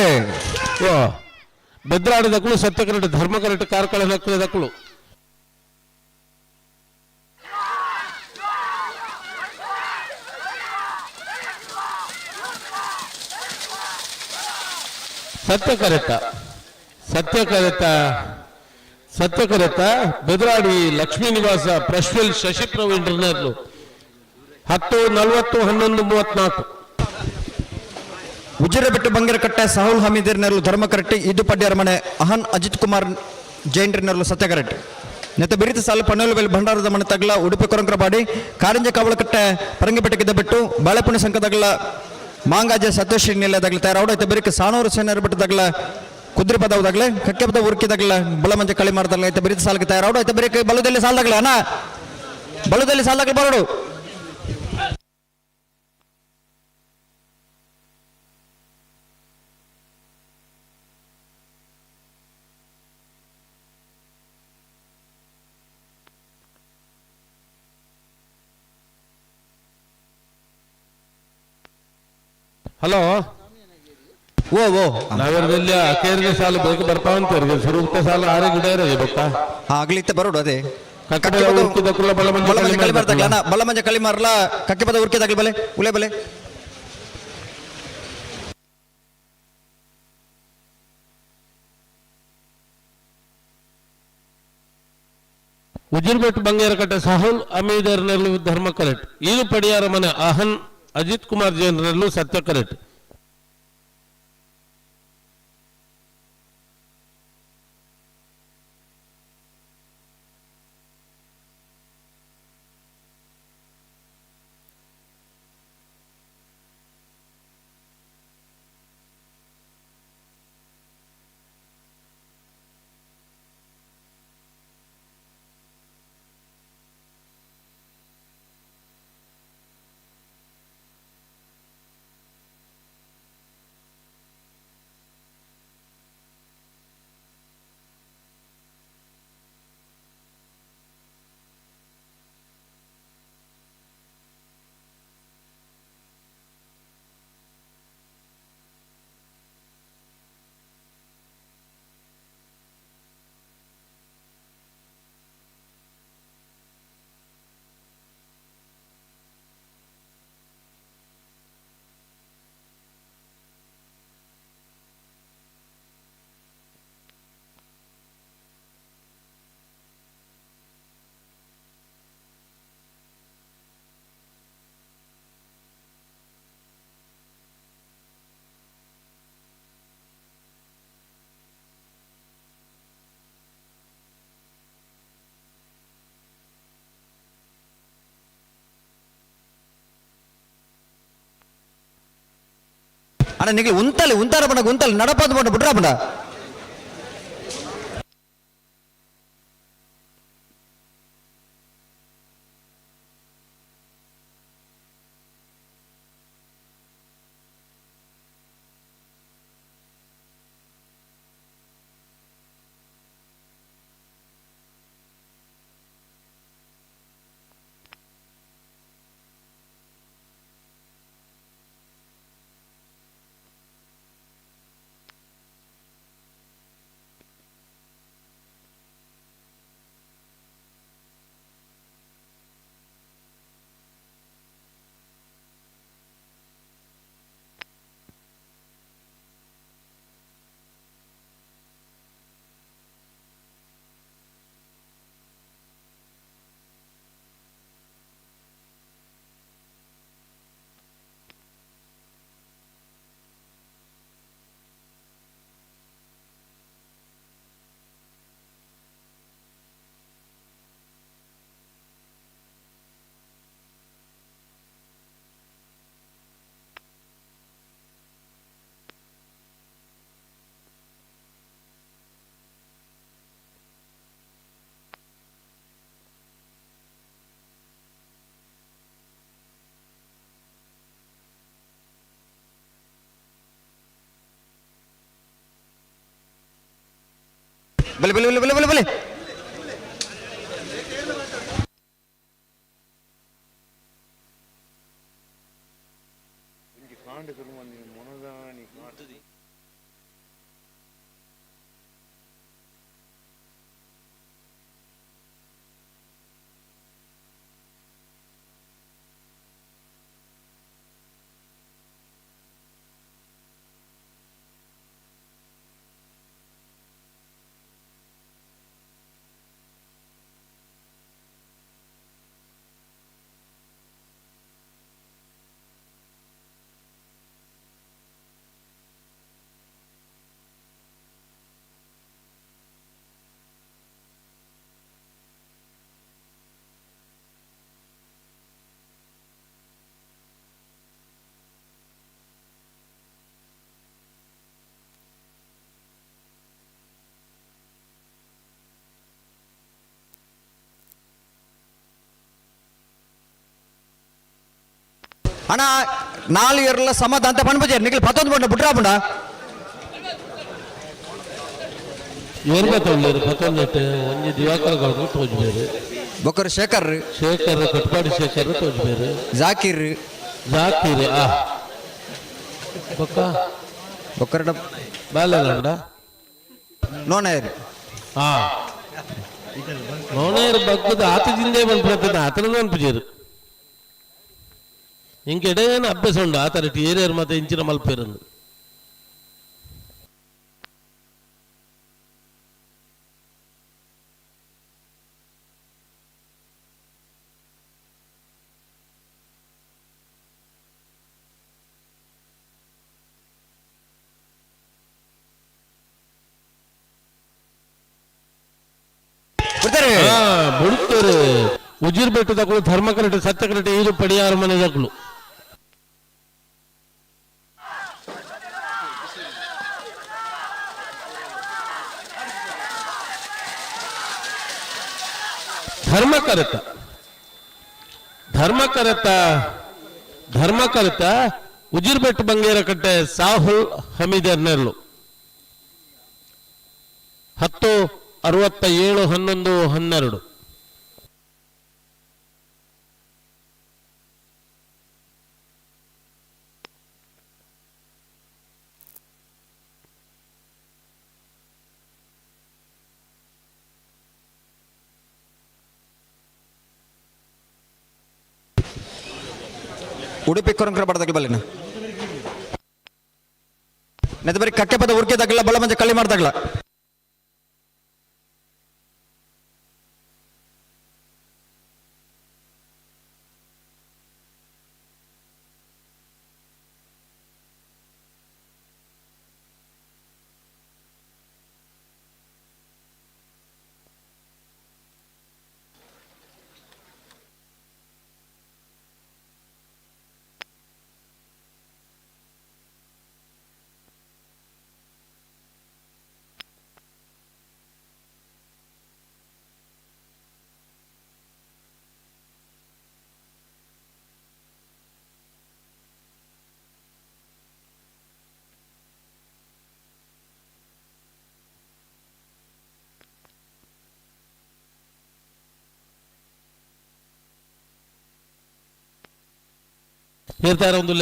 ಬೆದ್ರಾಡಿ ದಕ್ಕಳು ಸತ್ಯಕರೆಡ್, ಧರ್ಮಕರೆಡ್ ಕಾರ್ಕಳ ನಕ್ರ ದಕ್ಕಳು. ಸತ್ಯಕರೆತ ಸತ್ಯಕರೆತ ಸತ್ಯಕರೆತ ಬೆದ್ರಾಡಿ ಲಕ್ಷ್ಮೀ ನಿವಾಸ ಪ್ರಶ್ವಲ್ ಶಶಿ ಪ್ರವೀಣ್ 10:40, 11:34. ಉಜಿರೆಬೆಟ್ಟು ಬಂಗರಕಟ್ಟೆ ಸಾಹುಲ್ ಹಮೀದರ್ನಲ್ಲೂ ಧರ್ಮಕರಟ್ಟಿ, ಇದು ಪಡ್ಯರ ಮನೆ ಅಹನ್ ಅಜಿತ್ ಕುಮಾರ್ ಜೈನ್ರಿನಲ್ಲೂ ಸತ್ಯಕರಟ್ಟಿ. ನೆತ್ತ ಬಿರಿತ ಸಾಲು ಪಣ್ಣೋಲು ಬೆಲ್ ಭಂಡಾರದ ಮನೆ ತಗ್ಲ ಉಡುಪಿ ಕೊರಂಕ್ರಬಾಡಿ, ಕಾರಂಜ ಕಾವಲಕಟ್ಟೆ ಪರಂಗಿಪೆಟ್ಟೆ ಬಿಟ್ಟು ಬಾಳೆಪುಣಿ ಸಂಘದಗಲ ಮಾಂಗಾಜ ಸತ್ಯಶ್ರೀ ನಿಲಯದಾಗಲಿ ತಯಾರಾವಡ. ಐತೆ ಬಿರಿಕ ಸಾನೂರು ಸೇನರ ಬಿಟ್ಟದಾಗಲ ಕುದ್ರಿ ಪದವದಾಗಲೆ ಕಕ್ಕೆ ಪದ ಉರ್ಕಿದಾಗಲ ಬಲಮಂಜ ಕಳಿ ಮಾರದಾಗಲ ಐತೆ ಬಿರಿತ ಸಾಲಕ್ಕೆ ತಯಾರಾವಡ. ಐತೆ ಬಿರಿಕ ಬಲದಲ್ಲಿ ಸಾಲದಾಗಲ ಅಣ್ಣ, ಬಲದಲ್ಲಿ ಸಾಲದಾಗಲ ಬರೋಡು. ಹಲೋ. ಓ ಓ. ನಾವೆಲ್ಲ ಅಕೇರಿಗೆ ಸಾಲು ಬೇಕು ಬರ್ತಾವಂತ ಸುರುಕ್ತ ಸಾಲು ಆರೆ ಗಿಡ ಇರೋದು ಗೊತ್ತಾ? ಆಗ್ಲಿತ್ತೆ ಬರೋಡು ಅದೇ. ಕಕ್ಕೆ ಪದ ಉರ್ಕಿದ ಕುಲ ಬಲಮಂಜ ಬಲಮಂಜ ಕಳಿ ಕಳಿ ಬರ್ತಾಗಲ ಅಣ್ಣ, ಬಲಮಂಜ ಕಳಿ ಮಾರಲ ಕಕ್ಕೆ ಪದ ಉರ್ಕಿದಾಗಲಿ ಬಲೆ ಉಲೆ ಬಲೆ. ಉಜಿರ್ಬೆಟ್ಟು ಬಂಗೇರಕಟ್ಟೆ ಸಾಹುಲ್ ಅಮೀದರ್ನಲ್ಲೂ ಧರ್ಮ ಕರೆಕ್ಟ್, ಈರು ಪಡಿಯಾರ ಮನೆ ಅಹನ್ ಅಜಿತ್ ಕುಮಾರ್ ಜೈನ್ರಲ್ಲೂ ಸತ್ಯ ಕರೆಕ್ಟ್. ಅಣ್ಣ ನಿಗ್ಲಿ ಉಂತಲೆ ಉಂತಾರ ಬಣ್ಣ ಉಂತಲೆ ನಡಪಾದ ಬಣ್ಣ ಬಿಟ್ರ ಬಣ್ಣ. ಬಲೆ ಬಲೆ ಬಲೆ ಬಲೆ ಬಲೆ ಬಲೆ. ಅಣ್ಣ ನಾಲ್ ಇಯರ್ಲ ಸಮಾಧಾನ ಅಂತ ಪಣ್ಪಜೆ ನಿಖಿಲ್ ಪತ್ತೊಂದು ಬಣ್ಣ ಬಿಟ್ರಾ ಬಣ್ಣ. ಏರ್ ಬತ್ತೊಂದೇರು ಪತ್ತೊಂದೆಟ್ಟು ಒಂಜಿ ದಿವಾಕರ ಗೌಡ್ರು ತೋಜ್ಬೇರು. ಬೊಕ್ಕರು ಶೇಖರ್. ಶೇಖರ್ ಕಟ್ಪಾಡಿ ಶೇಖರ್ ತೋಜ್ಬೇರು. ಜಾಕೀರ್. ಜಾಕೀರ್ ಆ ಬೊಕ್ಕ. ಬೊಕ್ಕರಡ. ಬಾಲಗಂಡ. ನೋನೇರ್. ಹಾ ನೋನೇರು ಬಗ್ಗದ ಆತ ಜಿಂದೆ ಬಂದ್ಬಿಡ್ತದೆ ಆತನ ಅನ್ಪುಜೇರು ಇಂಕೆಡೇನು ಅಭ್ಯಾಸ ಉಂಡು ಆತರ ಏರಿಯರ್ ಮತ್ತೆ ಇಂಚಿನ ಮಲ್ಪೇರಂದು. ಬಿಡ್ತಾರೆ. ಹಾ ಬುಡ್ತೇರು ಉಜಿರ್ ಬೆಟ್ಟು ತಕಳು ಧರ್ಮ ಕರಟೆ ಸತ್ಯ ಕರಟೆ ಇದು ಪಡಿಯಾರ ಮನೆ ತಕಳು. ಧರ್ಮಕರತ ಧರ್ಮಕರತ ಧರ್ಮಕರತ ಉಜಿರ್ಬೆಟ್ಟು ಬಂಗೇರ ಕಟ್ಟೆ ಸಾಹುಲ್ ಹಮೀದ್ ನೆರಳು 10 67 11 12. ಉಡುಪಿ ಕೊರಂಕರ ಬಡದಾಗಲಿ ಬಲ್ಲಿನ ನೆದ ಬರೀ ಕಕ್ಕೆ ಪದ ಉರ್ಕೆದಾಗಲ್ಲ ಬಲ ಮಂಜ ಕಳ್ಳಿ ಮಾಡ್ದಾಗಲ. ಏರ್ತಾರ ಒಂದು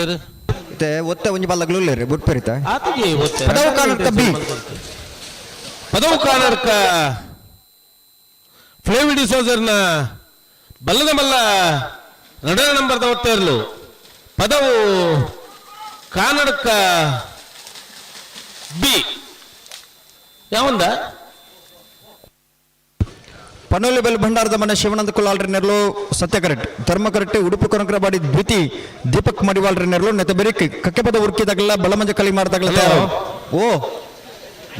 ಇತ್ತೆ ಒತ್ತೆ ಒಂಜಿ ಬಲ್ಲಗ್ಲು ಉಲ್ಲೇರು ಬುಟ್ಪೆರಿತ. ಆತಗೆ ಒತ್ತೆ. ಪದವು ಕಾನರ್ಕ ಬಿ. ಪದವು ಕಾನರ್ಕ ಫ್ಲೇವಿ ಡಿಸೋಜರ್ನ ಬಲ್ಲದ ಮಲ್ಲ ನಡನ ನಂಬರ್ದ ಒತ್ತೆರ್ಲು ಪದವು ಕಾನರ್ಕ ಬಿ ಯಾವಂದ. ಪನೋಲಿ ಬೆಲ್ ಭಂಡಾರದ ಮನೆ ಶಿವಾನಂದ ಕುಲಾಲ್ರಿ ನೆರಳು ಸತ್ಯ ಕರೆಕ್ಟ್ ಧರ್ಮ ಕರೆಕ್ಟ್. ಉಡುಪಿ ಕೊನಕರಬಾಡಿ ದ್ವಿತಿ ದೀಪಕ್ ಮಡಿವಾಳ್ರಿ ನೆರಳು ನೆತ ಬೆರಿಕ್ ಕಕ್ಕೆಪದ ಉರ್ಕಿದಾಗಲ್ಲ ಬಲಮಂಜ ಕಲಿ ಮಾರದಾಗಲ್ಲ. ಹಲೋ. ಓ.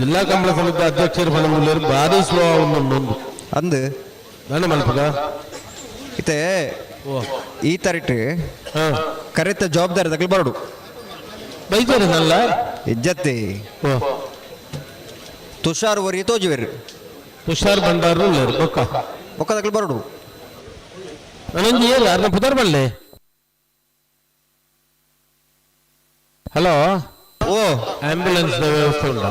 ಜಿಲ್ಲಾ ಕಂಬಳ ಸಮಿತಿ ಅಧ್ಯಕ್ಷರು ಬಲಮುಲ್ಲೇರು ಭಾರಿ ಸ್ಲೋ ಒಂದು. ಅಂದು. ನನ್ನ ಮಲ್ಪದ. ಇತ್ತೆ ಈ ತರಿಟ್ ಹಾ. ಕರೆತ ಜವಾಬ್ದಾರಿ ತಗಲ್ ಬರಡು. ಬೈತಾರೆ ನಲ್ಲ. ಇಜ್ಜತ್ತಿ. ಓ. ತುಷಾರ್ ವರಿ ತೋಜುವೆರು. ತುಷಾರ್ ಭಂಡಾರು ಉಲ್ಲೇರು ಬೊಕ್ಕ. ಬೊಕ್ಕದಾಗಲ್ ಬರಡು. ನಾನೊಂದು ಏರು ಅರ್ನ ಪುದರ್ ಬಲ್ಲೆ. ಹಲೋ. ಓ. ಆಂಬ್ಯುಲೆನ್ಸ್ ವ್ಯವಸ್ಥೆ ಉಂಟಾ?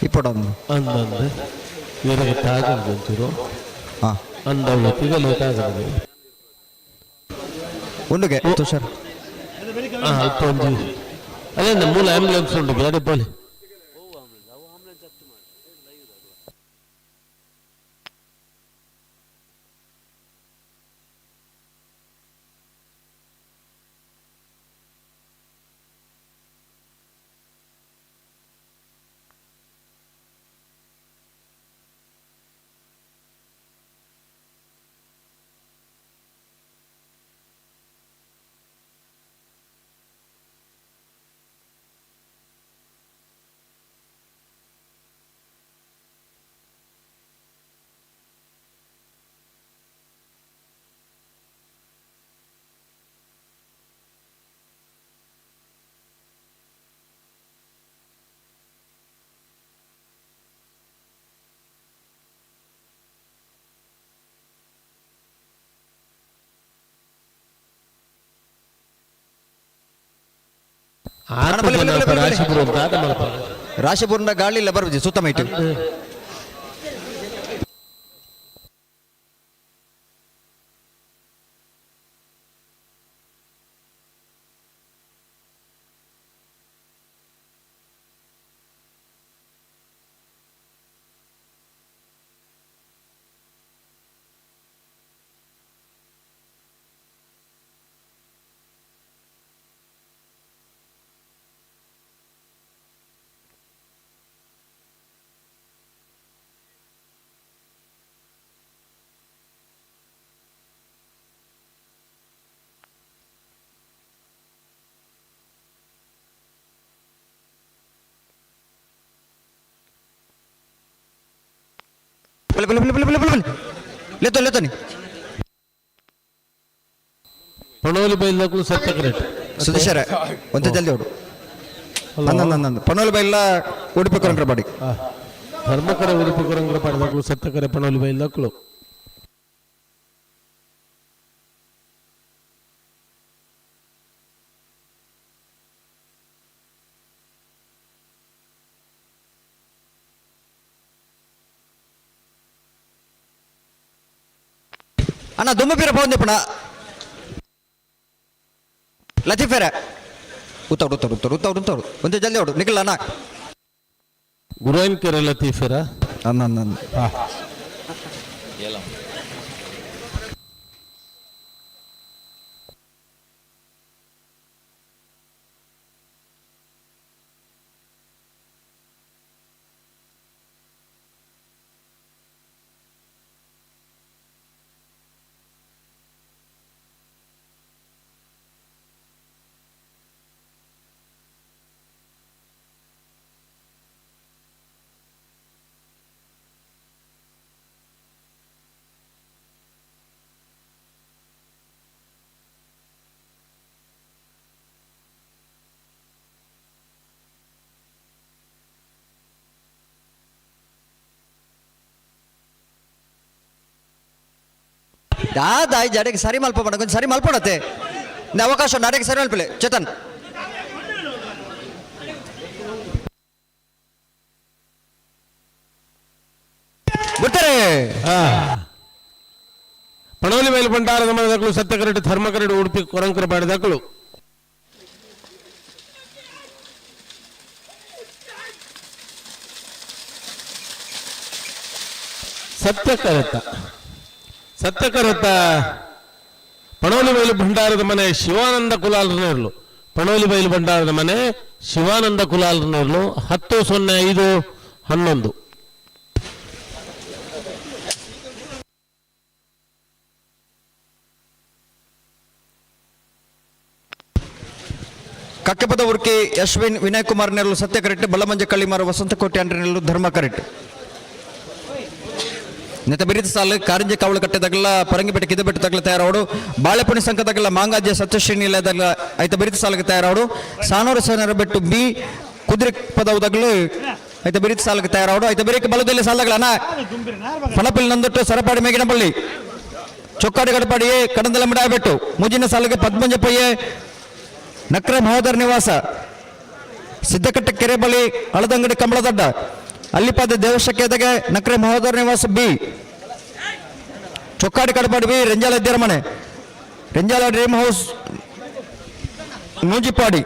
ಇಪ್ಪಟೊಂದು. ಅಂದಂದು ಇವರಿಗೆ ತಾಗದು ಒಂಚೂರು. ಹಾ. ಅಂದವಳು ಈಗ ತಾಗದು. ಉಂಡುಗೆ ತುಷಾರ್. ಹಾ, ಅಲ್ಪ ಒಂಜಿ ಅದೇ ಮೂಲ ಆಂಬ್ಯುಲೆನ್ಸ್ ಉಂಟು ಬೇರೆ ಬೋಲಿ. ಅಣ್ಣ, ಬಲ್ಲಿ, ಬಲ್ಲಿ, ಬಲ್ಲಿ, ಬಲ್ಲಿ. ರಾಶಿಪುರ ಅಂತ ಆಟ ಮಲ್ಪ. ರಾಶಿಪುರ್ನ ಗಾಳಿ ಇಲ್ಲ ಬರ್ಬಿ ಸುತ್ತ ಮೈಟು. ಬಲ್ಲಿ ಬಲ್ಲಿ ಬಲ್ಲಿ ಬಲ್ಲಿ ಬಲ್ಲಿ ಬಲ್ಲಿ ಲೇತೋ ಲೇತೋನಿ. ಪಣೋಲಿ ಬೈಲ್ದಕ್ಕೂ ಸತ್ಯ ಕರೆಕ್ಟ್. ಸುದೇಶರ ಒಂತೆ ಜಲ್ದಿ ಹೊಡು. ನಂದ ನಂದ ಪನೋಲಿ ಬೈಲ್ಲ ಉಡುಪಿ ಕೊರಂಕ್ರ ಬಾಡಿ. ಧರ್ಮಕರ ಉಡುಪಿ ಕೊರಂಗ್ರ ಪಾಡದಕ್ಕೂ ಸತ್ಯಕರೆ ಪಣೋಲಿ ಬೈಲ್ದಕ್ಕಳು. ಅಣ್ಣ ದುಮ್ಮಪೀರ ಪೋಂದಿಪ್ಪಣ ಲತೀಫೇರ ಉತ್ತೋಡು ಉತ್ತೋಡು ಉತ್ತೋಡು ಉತ್ತೋಡು ಉತ್ತೋಡು ಒಂತೆ ಜಲ್ದಿ ಹೊಡು ನಿಖಿಲ್ ಅಣ್ಣ. ಗುರುವನ್ ಕೆರೆ ಲತೀಫರ. ಅನ್ನ ಅನ್ನ. ದಾದ ಜಡೆಗೆ ಸರಿ ಮಲ್ಪ ಮಾಡ ಕೊಂಚ ಸರಿ ಮಲ್ಪಡತ್ತೆ ಅವಕಾಶ ನಾಡೆಗೆ ಸರಿ ಮಲ್ಪಲೆ ಚೇತನ್. ಬಿಡ್ತಾರೆ. ಪಣೋಲಿ. ಪಣೋಲಿ ಬೈಲು ಭಂಡಾರದ ಮನೆ ಸತ್ಯಕರಡು ಧರ್ಮಕರಡು ಉಡುಪಿ ಕೊರಂಕರ ಬಾಡಿದಕ್ಕಳು. ಸತ್ಯಕರತ ಸತ್ಯಕರತ ಪಣೋಲಿ ಬೈಲು ಭಂಡಾರದ ಮನೆ ಶಿವಾನಂದ ಕುಲಾಲ್ರನೇರ್ಲು. ಪಣೋಲಿ ಬೈಲು ಭಂಡಾರದ ಮನೆ ಶಿವಾನಂದ ಕುಲಾಲ್ರನೇರ್ಲು 10 0 5 11. ಕಕ್ಕೆಪದ ಉರ್ಕಿ ಯಶ್ವಿನ್ ವಿನಯ್ ಕುಮಾರ್ ನೆರಳು ಸತ್ಯ ಕರೆಕ್ಟ್. ಬಲಮಂಜ ಕಳ್ಳಿಮಾರು ವಸಂತ ಕೋಟೆ ನೆರಳು ಧರ್ಮ ಕರೆಕ್ಟ್. ನೆತ ಬಿರಿದ ಸಾಲು ಕಾರಿಂಜ ಕಾವಲು ಕಟ್ಟೆದಾಗಲ ಪರಂಗಿಪೇಟೆ ಕಿದಬೆಟ್ಟು ತಗಲ ತಯಾರಾವಡು. ಬಾಳೆಪುಣಿ ಸಂಘದಾಗಲ ಮಾಂಗಾಜ್ಯ ಸತ್ಯಶ್ರೀ ನಿಲಯದಾಗಲ ಐತ ಬಿರಿದ ಸಾಲಿಗೆ ತಯಾರಾವಡು. ಸಾನೂರು ಸೇನರ ಬೆಟ್ಟು ಬಿ ಕುದುರೆ ಪದವುದಾಗಲು ಐತ ಬಿರಿದ ಸಾಲಿಗೆ ತಯಾರಾವಡು. ಐತ ಬಿರಿಕೆ ಬಲದಲ್ಲಿ ಸಾಲಗಳ ಫಣಪಿಲ್ ನಂದೊಟ್ಟು ಸರಪಾಡಿ ಮೇಗಿನಪಳ್ಳಿ ಚೊಕ್ಕಾಡಿ ಗಡಪಾಡಿ ಕಡಂದಲ ಬೆಟ್ಟು ಮುಜಿನ ಸಾಲಿಗೆ ಪದ್ಮಂಜಪಯ್ಯ ನಕ್ರೆ ಮಹೋದರ ನಿವಾಸ ಸಿದ್ದಕಟ್ಟೆ ಕೆರೆ ಬಳಿ ಹಳದಂಗಡಿ ಕಂಬಳದಡ್ಡ ಅಲ್ಲಿಪಾದ ದೇವಶಕ್ಯದಾಗ ನಕ್ರೆ ಮಹೋದರ ನಿವಾಸ ಬಿ ಚೊಕ್ಕಾಡಿ ಕಡಪಾಡಿ ಬಿ ರೆಂಜಾಲ ಮನೆ Renjala dream house Nujipadi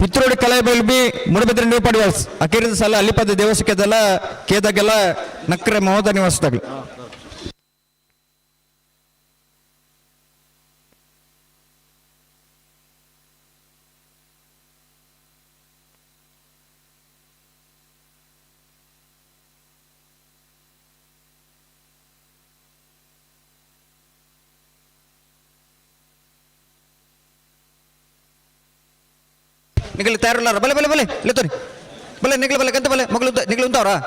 Pitrodi Kalebail B Mudabidre ನ್ಯೂಪಾಡಿ ಹೌಸ್ ಅಕೀರಿದ ಸಾಲ ಅಲ್ಲಿಪಾದ ದೇವಶಕ್ಯದೆಲ್ಲ ಕೇದಾಗೆಲ್ಲ ನಕ್ರೆ ಮಹೋದರ ನಿವಾಸದಾಗಲು. ನಿಗಲಿ ತಯಾರುಲ್ಲಾರ ಬಲೆ ಬಲೆ ಬಲೆ ಲೆತ್ತೋರಿ ಬಲೆ ನಿಗಲ ಬಲೆ ಕಂತ ಬಲೆ ಮಗಳು ನಿಗಲು ಉಂತವ್ರಾ.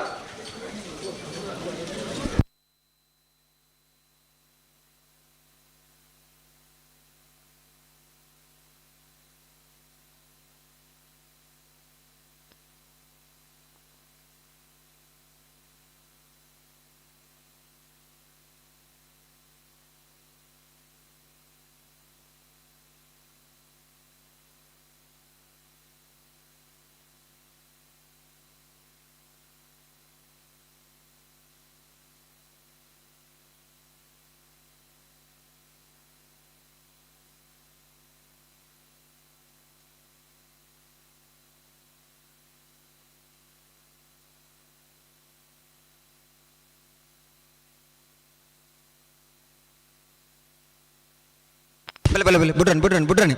ಬಲೆ ಬಲೆ ಬಲೆ ಬುಡ್ರನಿ ಬುಡ್ರನಿ ಬುಡ್ರನಿ.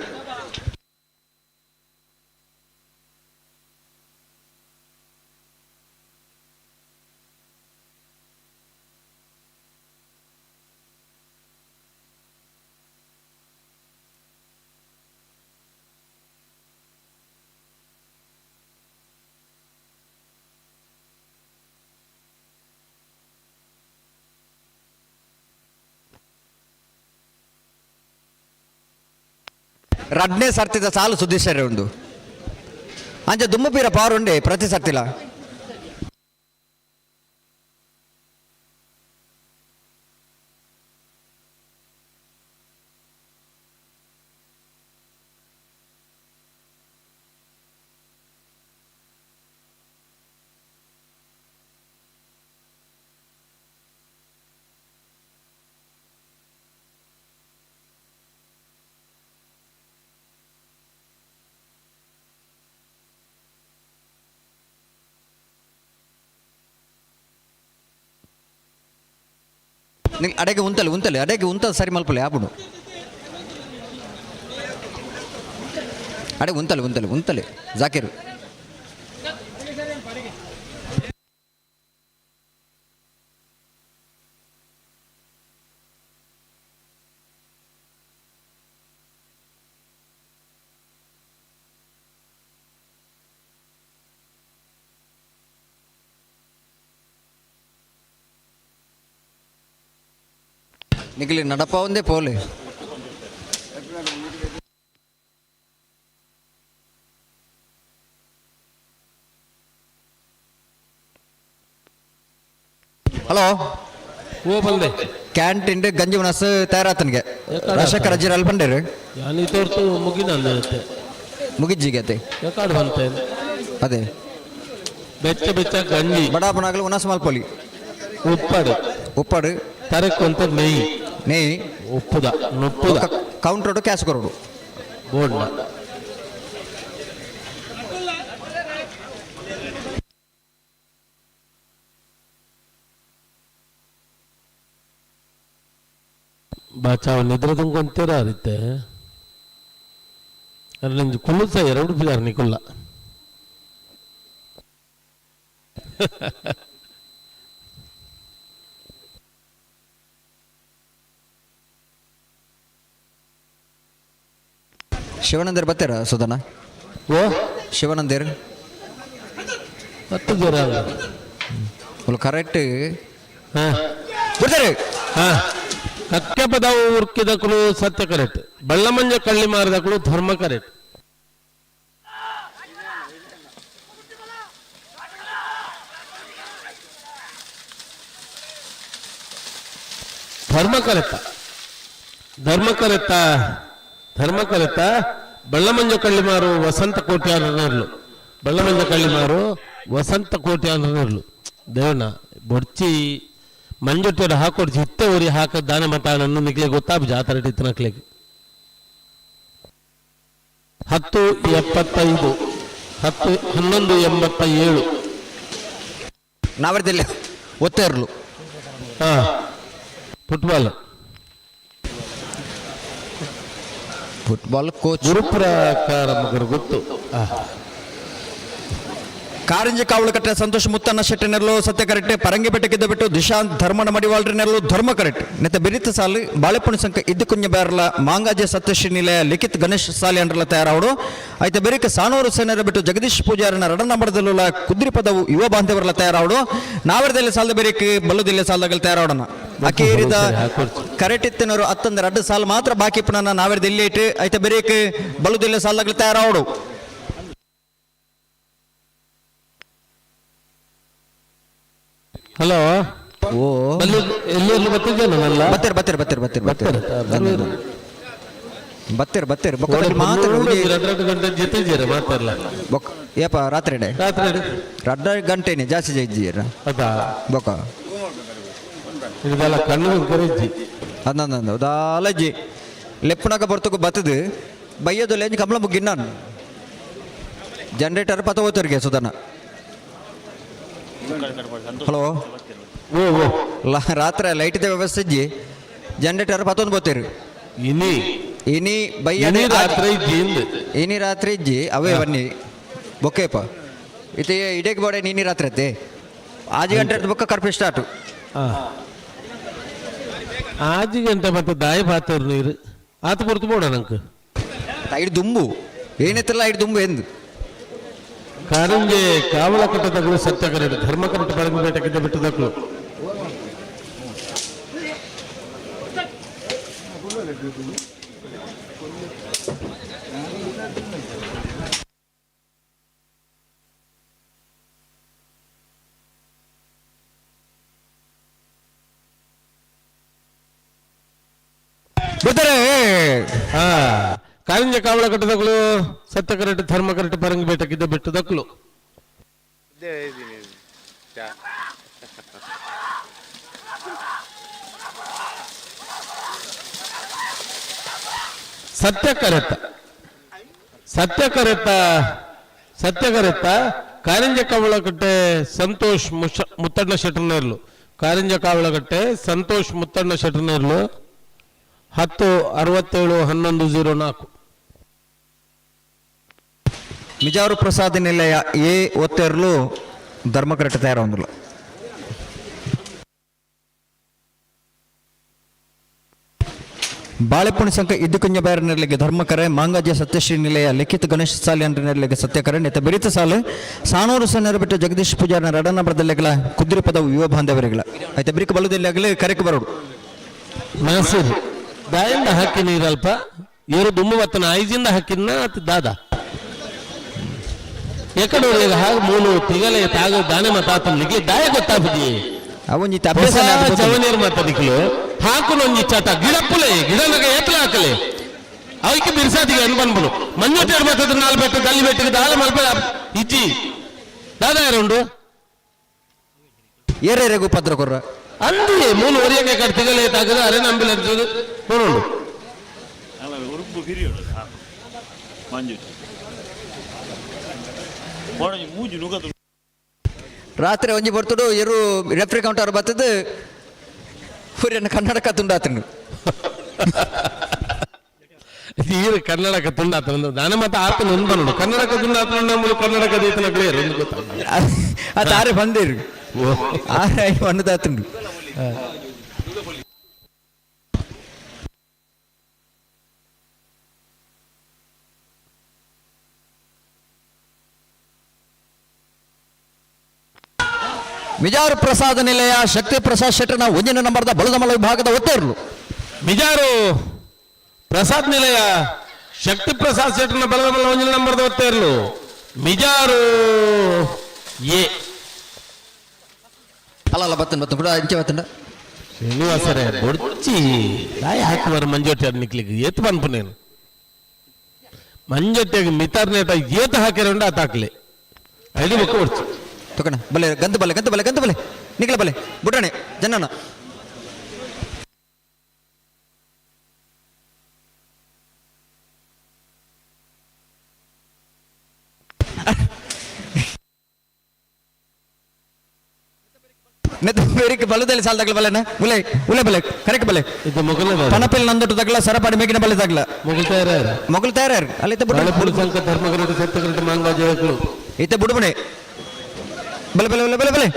ರಡ್ನೇ ಸರ್ತಿದ ಸಾಲು ಸುದೀಶರೇ ಉಂಡು ಅಂಚೆ ದುಮ್ಮು ಪೀರ ಪಾರು ಉಂಡೆ ಪ್ರತಿ ಸರ್ತಿಲ. ಅಡೆಗೆ ಉಂತಲೆ ಉಂತಲೆ ಅಡೆಗೆ ಉಂತದ ಸರಿ ಮಲ್ಪಲೆ ಆಪುಡು ಅಡೆ ಉಂತಲೆ ಉಂತಲೆ ಉಂತಲೆ ಜಾಕಿರು. ನಿಗಲಿ ನಡಪ ಒಂದೇ ಪೋಲೆ. ಹಲೋ ಓ ಬಂದೆ ಕ್ಯಾಂಟೀನ್ ಗಂಜಿ ಉಣಸ್ ತಯಾರಾತನಿಗೆ ರಾಜಶೇಖರ್ ಅಜ್ಜಿರ ಅಲ್ಲಿ ಬಂಡೇರು ಯಾನಿ ತೋರ್ತು ಮುಗಿದ ಅಂದಿರುತ್ತೆ ಮುಗಿಜ್ಜಿಗೆ ಅತೆ ಯಾಕಾಡು ಬಂತೆ ಅದೇ ಬೆಚ್ಚ ಬೆಚ್ಚ ಗಂಜಿ ಬಡಾಪನಾಗಲು ಉಣಸ್ ಮಲ್ಪೊಲಿ ಉಪ್ಪಾಡು ಉಪ್ಪಾಡು ತರಕ್ಕೊಂತ ನೆಯ್ಯಿ ನೆಯ್ಯಿ ಉಪ್ಪುದ ನುಪ್ಪುದ ಕೌಂಟರ್ ಕ್ಯಾಶ್ ಕೊರಡು. ಬೋರ್ಡ್. ಬಾಚಾವ ನಿದ್ರೆ ತುಂಕೊಂತೀರ ಅರಿತೆ ಅದ್ರ ಕುಳ್ಳು ಸಹ ಎರಡು ಬಿಜಾರ ನಿಕುಲ್ಲ. ಶಿವಾನಂದರ್ ಬತ್ತೀರ ಸುಧನ? ಓ. ಶಿವಾನಂದೇರ್. ಹತ್ತು ಜರ. ಕರೆಕ್ಟ್. ಹಾ. ಬಿಡ್ತಾರೆ. ಹಾ, ಕಕ್ಕೆ ಪದವು ಉರ್ಕಿದಕಲು ಸತ್ಯ ಕರೆಕ್ಟ್, ಬಳ್ಳಮಂಜ ಕಳ್ಳಿ ಮಾರದಕಲು ಧರ್ಮ ಕರೆಕ್ಟ್. ಧರ್ಮ ಕರೆಕ್ತ, ಧರ್ಮ ಕರೆಕ್ತ, ಧರ್ಮ ಕರೆಕ್ತ. ಬಳ್ಳಮಂಜ ಕಳ್ಳಿಮಾರು ವಸಂತ ಕೋಟ್ಯಾನರ್ಲು, ಬಳ್ಳಮಂಜ ಕಳ್ಳಿಮಾರು ವಸಂತ ಕೋಟ್ಯಾನರ್ಲು. ದೇವಣ್ಣ ಬೊಡ್ಚಿ ಮಂಜೊಟ್ಟೆಡ್ ಹಾಕೊಡ್ಚಿ, ಇತ್ತೆ ಊರಿ ಹಾಕ ದಾನ ಮತಾನನ್ನು ನಿಕ್ಲೆ ಗೊತ್ತಾಪು ಜಾತ್ರೆ ಇತ್ತು ನಕ್ಲೆಗ್. 10.75, 10, 11.87. ನಾವರ್ದಿಲ್ಲ ಒತ್ತೇ ಇರಲು. ಹಾ, ಫುಟ್ಬಾಲ್. Football coach. ಗುರುಪ್ರಕಾರ ಮಗರು ಗೊತ್ತು. ಕಾರಂಜಿ ಕಾವಲುಕಟ್ಟೆ ಸಂತೋಷ್ ಮುತ್ತಣ್ಣ ಶೆಟ್ಟಿ ನೆರಳು ಸತ್ಯ ಕರೆಕ್ಟ್. ಪರಂಗಿಪೇಟೆಗಿದ್ದ ಬಿಟ್ಟು ದಿಶಾಂತ್ ಧರ್ಮನ ಮಡಿವಾಳ್ರಿ ನೆರಳು ಧರ್ಮ ಕರೆಕ್ಟ್. ನೆತ್ತ ಬಿರಿತ ಸಾಲು ಬಾಳೆಪುಣಿ ಸಂಕ ಇದ್ದು ಕುಂಜ ಬೇರಲ ಮಾಂಗಾಜೆ ಸತ್ಯಶ್ರೀ ನಿಲಯ ಲಿಖಿತ್ ಗಣೇಶ್ ಸಾಲಿ ಅಂಡ್ರಲ ತಯಾರಾವಡು. ಐತ ಬೆರಿಕ ಸಾನೂರು ಸೇನರ ಬಿಟ್ಟು ಜಗದೀಶ್ ಪೂಜಾರನ ರಡ ನಂಬರದಲ್ಲುಲ ಕುದ್ರಿ ಪದವು ಯುವ ಬಾಂಧವರಲ್ಲ ತಯಾರಾವಡು. ನಾವರದಲ್ಲಿ ಸಾಲದ ಬೆರಿಕ್ ಬಲ್ಲುದಿಲ್ಲ ಸಾಲದಾಗ ತಯಾರಾವಡನ. ಅಕೇರಿದ ಕರೆಕ್ಟ್ ಇತ್ತಿನವರು ಅತ್ತಂದ ರಡ್ಡು ಸಾಲು ಮಾತ್ರ ಬಾಕಿ ಪುನಃ ನಾವರದಲ್ಲಿ ಇಟ್ಟು ಐತ ಬೆರಿಕ್ ಬಲ್ಲುದಿಲ್ಲ ಸಾಲದಾಗ ತಯಾರಾವಡು. ಹಲೋ. ಓ. ಬಲ್ಲು ಎಲ್ಲಿ ಬರ್ತಿದ್ದೇನಲ್ಲ? ಬತ್ತೀರ್ ಬತ್ತೀರ್ ಬತ್ತೀರ್ ಬತ್ತೀರ್ ಬತ್ತೀರ್ ಬತ್ತೀರ್ ಬತ್ತೀರ್ ಬೊಕ್ಕ ಮಾತ್ರ. 2 ಗಂಟೆ ಜೊತೆ ಇದ್ದೀರ ಮಾತಾಡಲ್ಲ. ಬೊಕ್ಕ ಏಪ ರಾತ್ರಿ? ರಾತ್ರಿ. ರಡ್ಡ ಗಂಟೆನೆ ಜಾಸ್ತಿ ಇದ್ದೀರ. ಅದಾ. ಬೊಕ್ಕ ಇದೆಲ್ಲ ಕಣ್ಣು ಕರೆಜ್ಜಿ. ಅಂದಂದ ಉದಾಲಜ್ಜಿ ಲೆಪ್ಪುನಾಗ ಬರ್ತకు ಬತ್ತದು ಬಯ್ಯದು ಲೇಂಜ್ ಕಮಲ ಮುಗ್ಗಿನ್ನಾನು ಜನರೇಟರ್ ಪತ ಹೋತರಿಗೆ ಸುಧನ. ಹಲೋ. ಓ ಓ. ರಾತ್ರಿ ಲೈಟ್ ವ್ಯವಸ್ಥೆ ಇಜ್ಜಿ, ಜನರೇಟರ್ ಪತ್ತೊಂದು ಬೋತೀರಿ. ಇನಿ. ಇನಿ ಬಯ್ಯ. ಇನಿ ರಾತ್ರಿ ಇಜ್ಜಿ ಇಂದು. ಇನಿ ರಾತ್ರಿ ಇಜ್ಜಿ, ಅವೇ ಬನ್ನಿ ಬೊಕ್ಕೆಪ್ಪ ಇತ್ತೆ ಇಡೇಕ್ ಬೋಡೆ. ನೀನಿ ರಾತ್ರಿ ಅತ್ತೆ ಆಜಿ ಗಂಟೆ ಬೊಕ್ಕ ಕರ್ಫ್ಯೂ ಸ್ಟಾರ್ಟ್. ಆಜಿ ಗಂಟೆ ಮತ್ತೆ ದಾಯಿ ಪಾತರು ನೀರು ಆತ ಪೊರ್ತು ಬೋಡ ನಂಗೆ. ಐಡ್ ದುಂಬು ಏನಿತ್ತಲ್ಲ, ಐಡ್ ದುಂಬು ಎಂದು. ಕಾರಂಜೆ ಕಾವಲ ಕಟ್ಟದಗಳು ಸತ್ಯ ಕರೆಡು, ಧರ್ಮ ಕರೆಕ್ಟ್, ಪರಂಗಿ ಬಿಟ್ಟದಕ್ಕಳು. ಬಿಡ್ತಾರೆ. ಹಾ, ಕಾರಿಂಜ ಕಾವಲ ಕಟ್ಟದಗಳು ಸತ್ಯ ಕರೆಕ್ಟ್, ಧರ್ಮ ಕರೆಕ್ಟ್, ಪರಂಗಿ ಬೇಟಕ್ಕಿದ್ದ ಬಿಟ್ಟದಕ್ಕಳು. ಸತ್ಯ ಕರೆತ, ಸತ್ಯ ಕರೆತ, ಸತ್ಯ ಕರೆತ. ಕಾರಿಂಜ ಕಾವಲಕಟ್ಟೆ ಸಂತೋಷ್ ಮುಷ ಮುತ್ತಣ್ಣ ಶೆಟ್ಟರ್ನೇರ್ಲು, ಕಾರಿಂಜ ಕಾವಲಕಟ್ಟೆ ಸಂತೋಷ್ ಮುತ್ತಣ್ಣ ಶೆಟ್ಟರ್ನೇರ್ಲು, 10.67, 11.04. ಮಿಜಾರು ಪ್ರಸಾದ್ ನಿಲಯ ಎ ಒತ್ತೆರ್ಲು ಧರ್ಮಕರೆಕ್ಟ್ ತಯಾರೊಂದಿಲ್ಲ. ಬಾಳೆಪುಣಿ ಸಂಕ ಇದ್ದುಕುಂಜ ಬೇರೆ ನೆರಳಿಗೆ ಧರ್ಮಕರೆ, ಮಾಂಗಾಜೆ ಸತ್ಯಶ್ರೀ ನಿಲಯ ಲಿಖಿತ್ ಗಣೇಶ್ ಸಾಲಿ ಅಂದ್ರೆ ನೆರಳಿಗೆ ಸತ್ಯಕರೆ. ನೆತ್ತ ಬೆರಿತ ಸಾಲು ಸಾನೂರು ಸೆನರ ಬಿಟ್ಟು ಜಗದೀಶ್ ಪೂಜಾರನ ರಡನ ಬರದಲ್ಲೆಗಳ ಕುದುರೆ ಪದವು ಯುವ ಬಾಂಧವರಿಗಳ ಆಯ್ತಾ ಬಿರಿಕ ಬಲುದಲ್ಲಾಗಲಿ ಕರೆಕ್ ಬರೋಡು. ನಾಸಿರ್ ದಾಯಿಂದ ಹಾಕಿ ನೀರಲ್ಪ ಏರು ದುಮ್ಮು ಬತ್ತನ ಐಜಿಂದ ಹಾಕಿದ್ನ ಅತ್ ದಾದ ಎಕಡೆ ಹಾಗೆ ಮೂಲು ತಿಗಲೆ ತಾಗ ದಾನೆ ಮತಾತ ನಿಗೆ ದಾಯ ಗೊತ್ತಾಪುಜಿ. ಅವೊಂಜಿ ಅಭ್ಯಾಸ. ಚವನೀರ್ ಮಾತಾಡಿಕ್ಲು ಹಾಕುನೊಂಜಿ ಚಟ ಗಿಡಪ್ಪುಲೆ ಗಿಡನಗ ಏತ್ಲ ಹಾಕಲೆ ಅವಕ್ಕೆ ಬಿರ್ಸಾತಿಗೆ ಅನ್ ಬಂದ್ಬಿಡು ಮಂಜುಟೇರ್ ಮಾತಾದ್ರೆ ನಾಲ್ ಬೆಟ್ಟ ಗಲ್ಲಿ ಬೆಟ್ಟಿಗೆ ದಾಲ ಮಲ್ಪ ಇಜ್ಜಿ ದಾದ ಯಾರುಂಡು. ಏರೇರೆಗೂ ಪತ್ರ ಕೊರ್ರ. ಅಂದಿ ಮೂಲು ಒರಿಯಕ್ಕೆ ಕಟ್ತಿಗಲೇ ತಾಕದ ಅರೆನ ಆಂಬ್ಯುಲೆನ್ಸ್ ನೋಡು. ರಾತ್ರಿ ಒಂಜಿ ಬರ್ತುಡು ಎರು ರೆಫ್ರಿ ಕೌಂಟರ್ ಬತ್ತದು ಊರಿನ ಕನ್ನಡಕ ತುಂಡಾತನು. ನೀರು ಕನ್ನಡಕ ತುಂಡಾತನ ನಾನು ಮತ್ತೆ ಆತನ ಒಂದು ನೋಡು, ಕನ್ನಡಕ ತುಂಡಾತನ ನಮ್ಮದು ಕನ್ನಡಕ ದೇತನ ಕ್ಲಿಯರ್ ಒಂದು ಗೊತ್ತ. ಆ ತಾರೆ ಬಂದಿರು ಆರೆ ಬಂದದಾತುಂಡು. ಮಿಜಾರು ಪ್ರಸಾದ ನಿಲಯ ಶಕ್ತಿ ಪ್ರಸಾದ್ ಶೆಟ್ಟರ್ನ ಒಂದಿನ ನಂಬರ್ದ ಬಲದಮಲ ವಿಭಾಗದ ಒತ್ತೇರ್ಲು. ಮಿಜಾರು ಪ್ರಸಾದ್ ನಿಲಯ ಶಕ್ತಿ ಪ್ರಸಾದ್ ಶೆಟ್ಟರ್ನ ಬಲದ ಬಲ ಒಂಜಿನ ನಂಬರ್ದ ಒತ್ತೇರ್ಲು ಮಿಜಾರು ಎ. ಅಲ್ಲ ಅಲ್ಲ ಬತ್ತನ್ ಬತ್ತನ್ ಕೂಡ ಇಂಚೆ ಬತ್ತಂಡ. ಶ್ರೀನಿವಾಸರೇ ಬೊಡ್ಚಿ ದಾಯ ಹಾಕುವರು ಮಂಜೊಟ್ಟಿ ನಿಕ್ಲಿಕ್ಕೆ ಏತ್ ಪನ್ಪು ನೇನು ಮಂಜೊಟ್ಟಿಗೆ ಮಿತಾರ್ನೇಟ ಏತ್ ಹಾಕಿರಂಡ ಆತ ಹಾಕ್ಲಿ ಐದು ಬೊಕ್ಕ ಬೊಡ್ಚಿ. ತೊಕಣ ಬಲೆ ಗಂತು ಬಲೆ ಗಂತು ಬಲೆ ಗಂತು ಬಲೆ ನಿಕ್ಲ ಬಲೆ ಬುಡಣೆ ಜನನ. ಬೆರಿಕ್ ಬಲದಲ್ಲಿ ಸಾಲ್ ತಗಲ ಬಲೆನ ಉಲೆ ಉಲೆ ಬಲೆ ಕರೆಕ್ಟ್ ಬಲೆ. ಇದು ಮೊಗಲ ಪನಪಿಲ್ ನಂದೊಟ್ಟು ತಗಲ ಸರಪಾಡಿ ಮೇಕಿನ ಬಲೆ ತಗಲ. ಮೊಗಲ್ ತಯಾರ. ಮೊಗಲ್ ತಯಾರ ಅಲ್ಲಿ ಇತ್ತೆ ಬುಡ. ಬಾಳೆಪುಡಿ ಸಂಕ ಧರ್ಮಗರಟ ಸತ್ಯಗರಟ ಮಾಂಗ ಜಯಕಲು. ಇತ್ತೆ ಬುಡುಬಣೆ ಬಲೆ ಬಲೆ ಬಲೆ ಬಲೆ ಬಲೆ.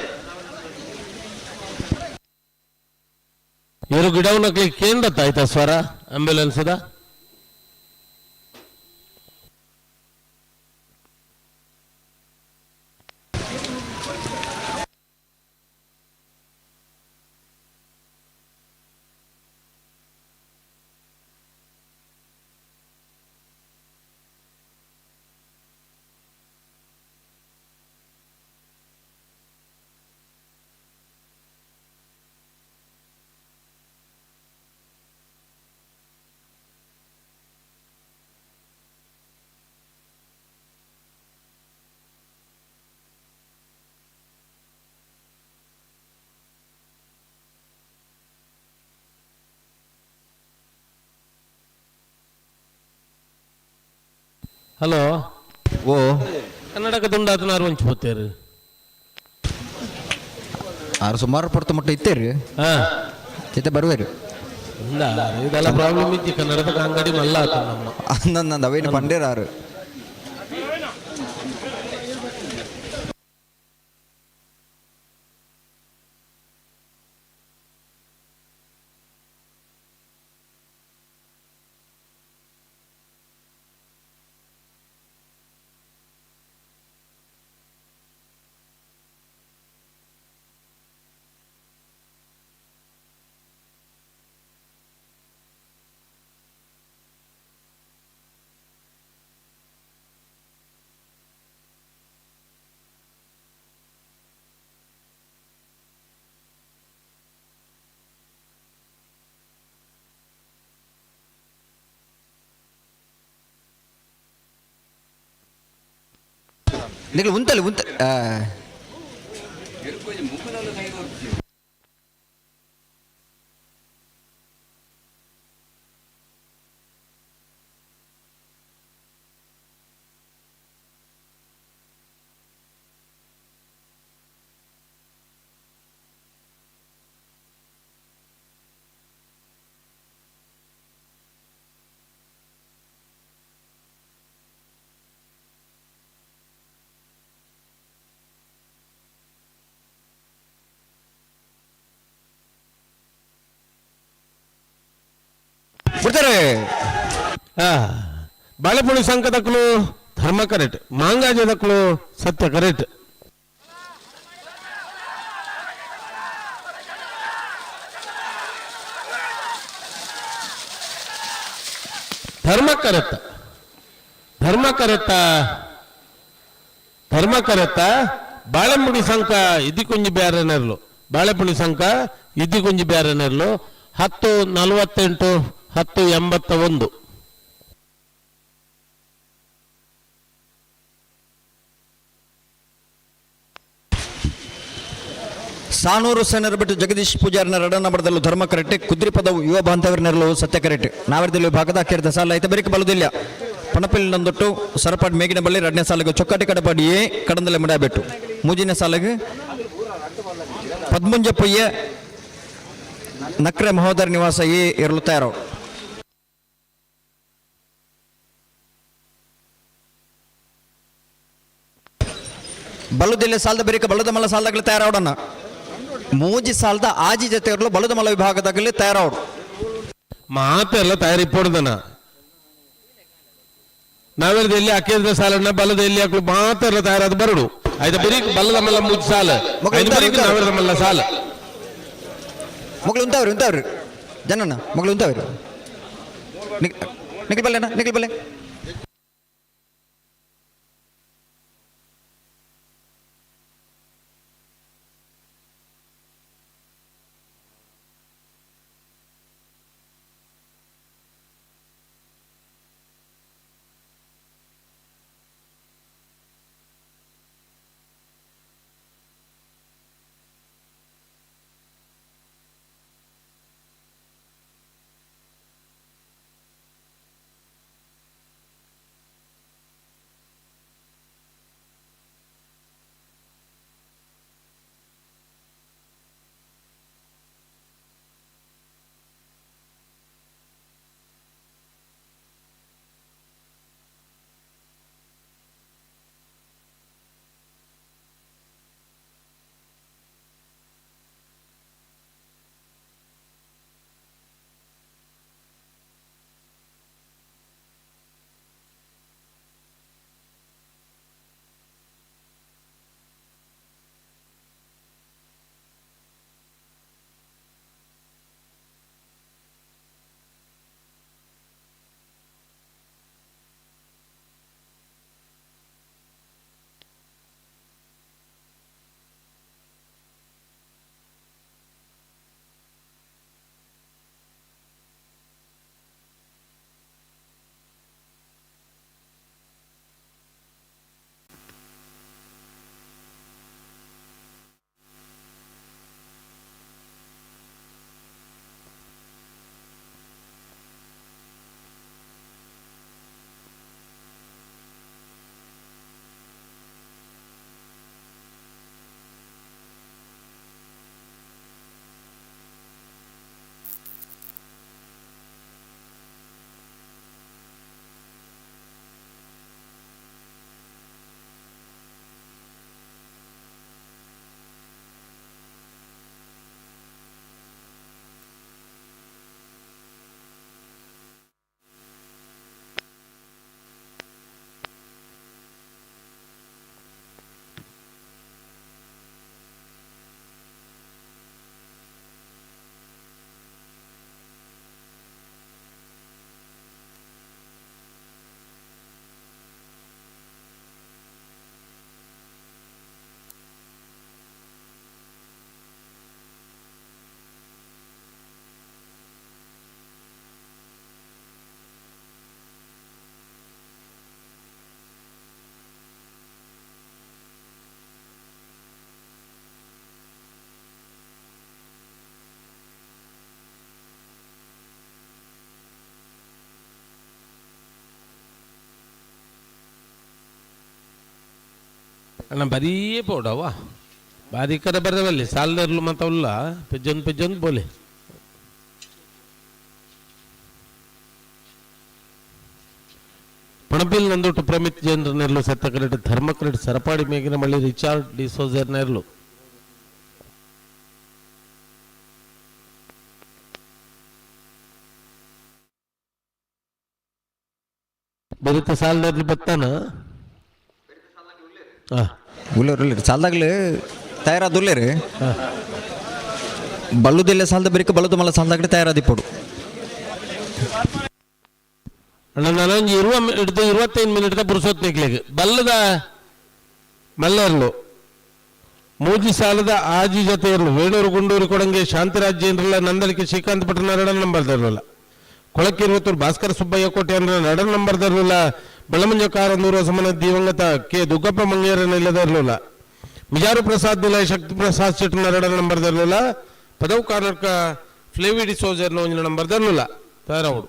ಇವರು ಗಿಡವನಕ್ಲಿ ಕೇಂದ್ರ ಆಯ್ತಾ ಸ್ವರ ಆಂಬ್ಯುಲೆನ್ಸ್ the. Hello. ಓ ಕನ್ನಡಕ ದುಂಡಾತನಾರು ಒಂಚು ಪೋತೇರು. ಆರು ಸುಮಾರು ಪೊರ್ತು ಮುಟ್ಟ ಇತ್ತೇರಿ. ಹಾ. ಚಿತ್ತೆ ಬರುವೇರು. ಇಲ್ಲ, ಇದೆಲ್ಲ ಪ್ರಾಬ್ಲಮ್ ಇತ್ತು ಕನ್ನಡದ ಅಂಗಡಿ ಮಲ್ಲ ಆತ ನಮ್ಮ. ಅಂದಂದ ಅವೇನು ಪಂಡೇರ ಆರು. ನಿಗಲು ಉಂತಲ್ಲಿ ಉಂತ. ಬಿಡ್ತಾರೆ. ಬಾಳೆಪುಳಿ ಸಂಕದಕ್ಕಲು ಧರ್ಮ ಕರೆಕ್ಟ್, ಮಾಂಗಾಜದಕ್ಕಲು ಸತ್ಯ ಕರೆಕ್ಟ್. ಧರ್ಮ ಕರೆಕ್ಟ್, ಧರ್ಮ ಕರೆಕ್ಟ, ಧರ್ಮ ಕರೆಕ್ಟ. ಬಾಳೆಪುಡಿ ಸಂಕ ಇದ್ದಿಕೊಂಜಿ ಬ್ಯಾರೆ ನೆರಳು, ಬಾಳೆಪುಳಿ ಸಂಕ ಇದ್ದಿಕೊಂಜಿ ಬ್ಯಾರೆ ನೆರಳು. 10:48, 10:81. Sanur ಸೇನರು ಬಿಟ್ಟು ಜಗದೀಶ್ ಪೂಜಾರಿನ ರಡನ ಬಡದಲ್ಲೂ ಧರ್ಮ ಕರೆಕ್ಟ್ ಕುದ್ರಿಪದವು ಯುವ ಬಾಂಧವರನೆರಲು ಸತ್ಯ ಕರೆಕ್ಟ್ ನಾವರದಲ್ಲಿ ವಿಭಾಗದ ಅಕ್ಕೇರಿದ ಸಾಲ ಐತೆ ಬೆರಿಕೆ ಬಲುದಿಲ್ಲ ಪಣಪಿಲ್ ನಂದೊಟ್ಟು ಸರಪಾಡ್ ಮೇಗಿನ ಬಳ್ಳಿ ಎರಡನೇ ಸಾಲಿಗೆ ಚೊಕ್ಕಾಟಿ ಕಡಪಾಡಿಯೇ ಕಡಂದಲೆ ಮುಡಾಬೆಟ್ಟು ಮೂಜಿನ ಸಾಲಿಗೆ ಪದ್ಮುಂಜ ಪೊಯ್ಯ ನಕ್ರೆ ಮಹೋದರ ನಿವಾಸ ಎ ಇರಲು ತಯಾರು. ಬಲ್ಲುದಿಲ್ಲ ಸಾಲದ ಬೆರಿಕ ಬಲ್ಲದ ಮಲ್ಲ ಸಾಲದಾಗಲಿ ತಯಾರಾವಡನ್ನ ಮೂಜಿ ಸಾಲದ ಆಜಿ ಜೊತೆ ಇರಲು ಬಲ್ಲದ ಮಲ್ಲ ವಿಭಾಗದಾಗಲಿ ತಯಾರಾವಡು. ಮಾತೆಲ್ಲ ತಯಾರಿ ಪೊಡ್ದನ ನಾವೆಲ್ಲ ಎಲ್ಲಿ ಅಕ್ಕೇದ ಸಾಲನ್ನ ಬಲದ ಎಲ್ಲಿ ಹಾಕಲು ಮಾತೆಲ್ಲ ತಯಾರಾದ ಬರಡು ಆಯ್ತಾ ಬರೀ ಬಲ್ಲದ ಮಲ್ಲ ಮೂಜಿ ಸಾಲ ಮಗಳು ಐದು ಬರೀ ನಾವೆಲ್ಲ ಮಲ್ಲ ಸಾಲ. ಮಗಳು ಉಂತಾವ್ರಿ ಉಂತಾವ್ರಿ ಜನನ ಮಗಳು ಉಂತಾವ್ರಿ ನಿಖಲ್ ಬಲ್ಲೆ ಅಣ್ಣ ನಿಖಲ್ ಬಲ್ಲೆ. ಅಣ್ಣ ಬರೀ ಪೋಡವ ಬಾರಿ ಕಡೆ ಬರವಲ್ಲಿ ಸಾಲದರ್ಲು ಮತ್ತವಲ್ಲ ಪೆಜ್ಜೊಂದು ಪೆಜ್ಜೊಂದು ಬೋಲೆ. ಪಣಪಿಲ್ ನಂದೊಟ್ಟು ಪ್ರಮಿತ್ ಜೇನ್ರ ನೆರ್ಲು ಸತ್ತ ಕರೆಟ್ ಧರ್ಮ ಕರೆಟ್ ಸರಪಾಡಿ ಮೇಗಿನ ಮಳ್ಳಿ ರಿಚಾರ್ಡ್ ಡಿಸೋಜರ್ ನೆರ್ಲು. ಬೆರಿತ ಸಾಲದಲ್ಲಿ ಬತ್ತಾನ ಉಳ್ಳೇರು ಉಳ್ಳೇರು ಸಾಲದಾಗಲೇ ತಯಾರಾದ ಉಳ್ಳೇರು ಬಲ್ಲುದಿಲ್ಲ ಸಾಲದ ಬರಿಕ ಬಲ್ಲದು ಮಲ್ಲ ಸಾಲದಾಗಲೇ ತಯಾರಾದಿಪ್ಪಡು. ಅಣ್ಣ ನಾನೊಂದು ಇರುವ ಹಿಡ್ದು 25 ಮಿನಿಟ್ ಪುರುಸೊತ್ತು ನಿಕ್ಲಿಗೆ ಬಲ್ಲದ ಮಲ್ಲರ್ಲು ಮೂಜಿ ಸಾಲದ ಆಜಿ ಜೊತೆ ಇರಲು ವೇಣೂರು ಗುಂಡೂರು ಕೊಡಂಗೆ ಶಾಂತಿರಾಜ್ ಏನ್ರಲ್ಲ ನಂದಳಿಕೆ ಶ್ರೀಕಾಂತ್ ಭಟ್ರ ನರಡನ್ ನಂಬರ್ ತರಲಿಲ್ಲ ಕೊಳಕಿರುವತ್ತೂರು ಭಾಸ್ಕರ ಸುಬ್ಬಯ್ಯ ಕೋಟೆ ಅಂದ್ರೆ ನಡನ್ ನಂಬರ್ ತರಲಿಲ್ಲ ಬೆಳಮಂಜ ಕಾರಂದೂರು ಸಮನ ದಿವಂಗತ ಕೆ ದುಗ್ಗಪ್ಪ ಮಂಗೇರನ ಇಲ್ಲದ ಇರಲಿಲ್ಲ. ಮಿಜಾರು ಪ್ರಸಾದ್ ನಿಲಯ ಶಕ್ತಿ ಪ್ರಸಾದ್ ಶೆಟ್ಟರ್ ಎರಡನೇ ನಂಬರ್ ದರ್ಲುಲ್ಲ. ಪದವು ಕಾರ್ನಡ್ಕ ಫ್ಲೇವಿ ಡಿಸೋಜರ್ನ ಒಂಜಿನ ನಂಬರ್ ದರ್ಲುಲ್ಲ ತಯಾರಾವಡು.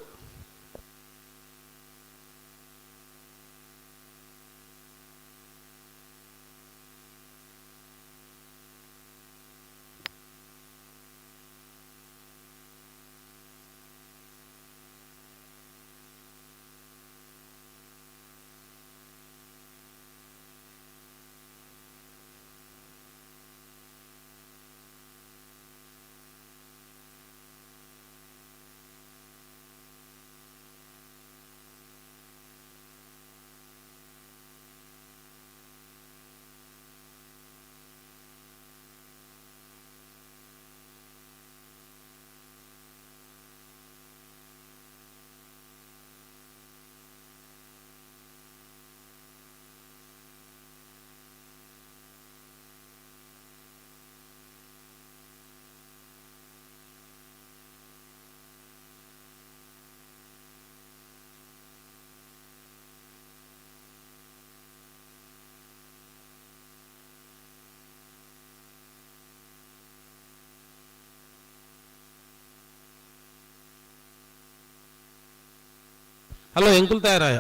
ಹಲೋ, ಎಂಕುಲ್ ತಯಾರಾಯ?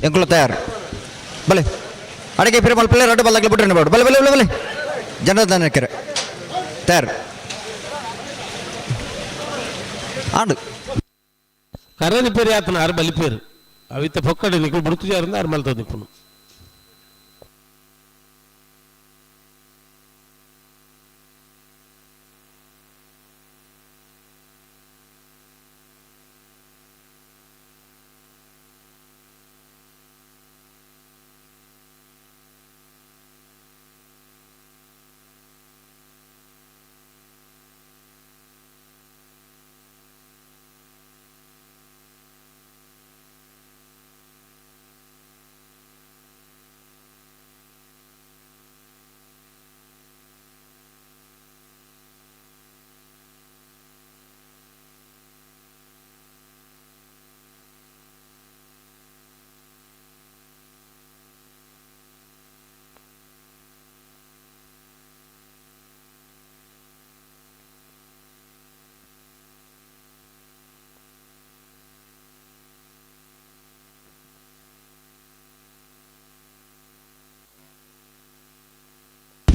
ಎಂಕುಲು ತಯಾರು. ಬಲೆ, ಅಡಿಗೆ ಪಿರ ಮಲ್ಪಲೆ, ರಡ್ಡು ಬಲ್ಲಾಗ್ಲಿ ಬಿಟ್ರೆ ಬೇಡ. ಬಲೆ ಬಲೆ ಬಲೆ ಬಲೆ, ಜನಾರ್ದನ ಕೆರೆ ತಯಾರು ಆಂಡು. ಕರೆ ರಿಪೇರಿ ಆತನ ಆರು ಬಲಿಪೇರು ಅವಿತ ಪೊಕ್ಕಡೆ ನಿಕ್ಕಲು ಬುಡ್ತು ಜಾರಿಂದ ಆರು ಮಲ್ತದ ನಿಪ್ಪುನು.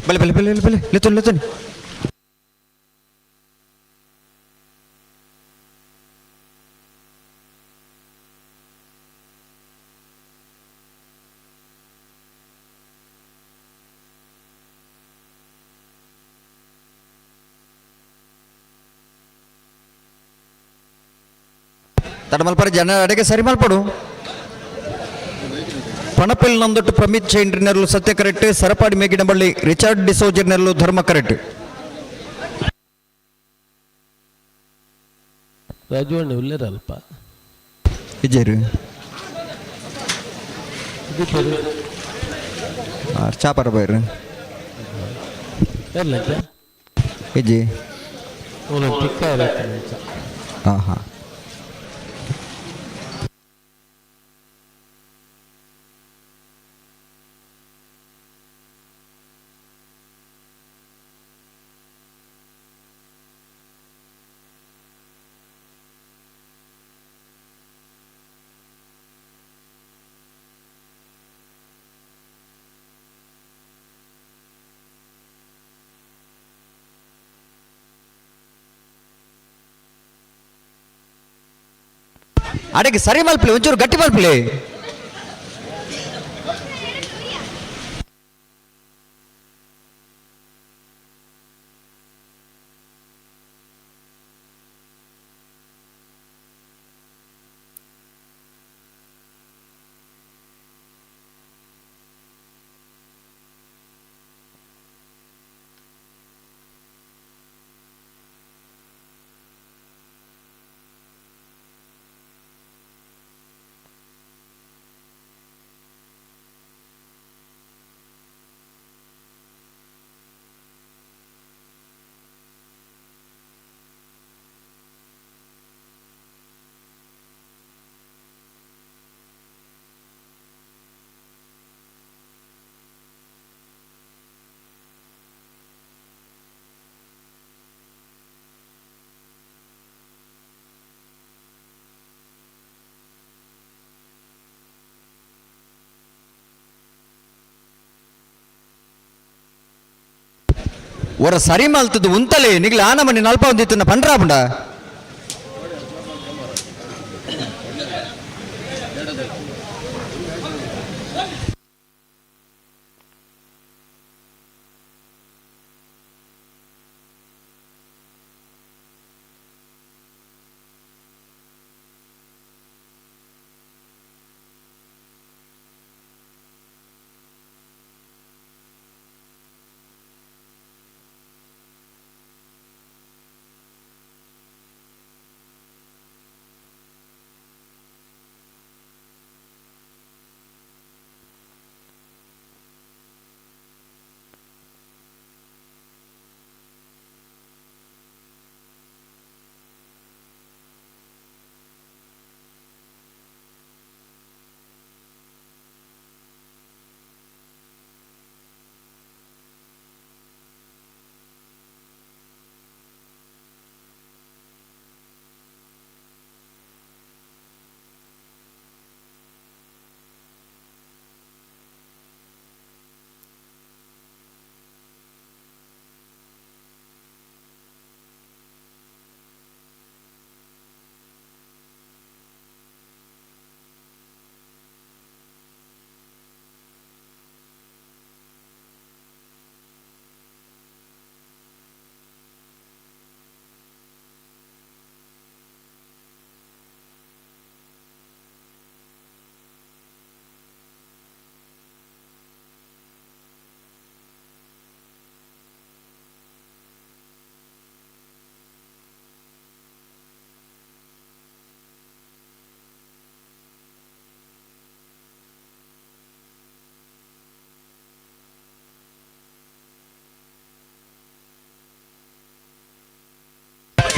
ಬಲೆ ಬಲೆ ಬಲೆ ಬಲೆ, ಲೆತ್ತೋನಿ ಲೆತ್ತೋನಿ. ತಡ ಮಲ್ಪರ ಜನ ಅಡಿಗೆ ಸರಿ ಮಲ್ಪಡು. ಪಣಪಿಲ್ ನಂದೊಟ್ಟು ಪ್ರಮಿತ್ ಚೈಂಡ್ರಿನರ್ಲು ಸತ್ಯ ಕರೆಕ್ಟ್. ಸರಪಾಡಿ ಮೇಗಿನಬಳ್ಳಿ ರಿಚಾರ್ಡ್ ಡಿಸೋಜರ್ನರ್ಲು ಧರ್ಮ ಕರೆಕ್ಟ್. ರಾಜು ಅಣ್ಣ ಉಲ್ಲೇರಲ್ಪ? ವಿಜಯರು ಚಾಪರ ಬೈರು. ಎಲ್ಲ. ವಿಜಯ್. ತಿಕ್ಕ. ಹಾಂ ಹಾಂ. ಅಡಿಗೆ ಸರಿ ಮಲ್ಪಲಿ, ಒಂಚೂರು ಗಟ್ಟಿ ಮಲ್ಪಲಿ. ಒರ ಸರಿ ಮಲ್ತದ್ದು ಉಂತಲೆ ನಿಗ್ಲ ಆನ ಮನೆ ನಲ್ಪ ಒಂದಿತ್ತನ್ನ ಪಂಡ್ರಾಪುಂಡ.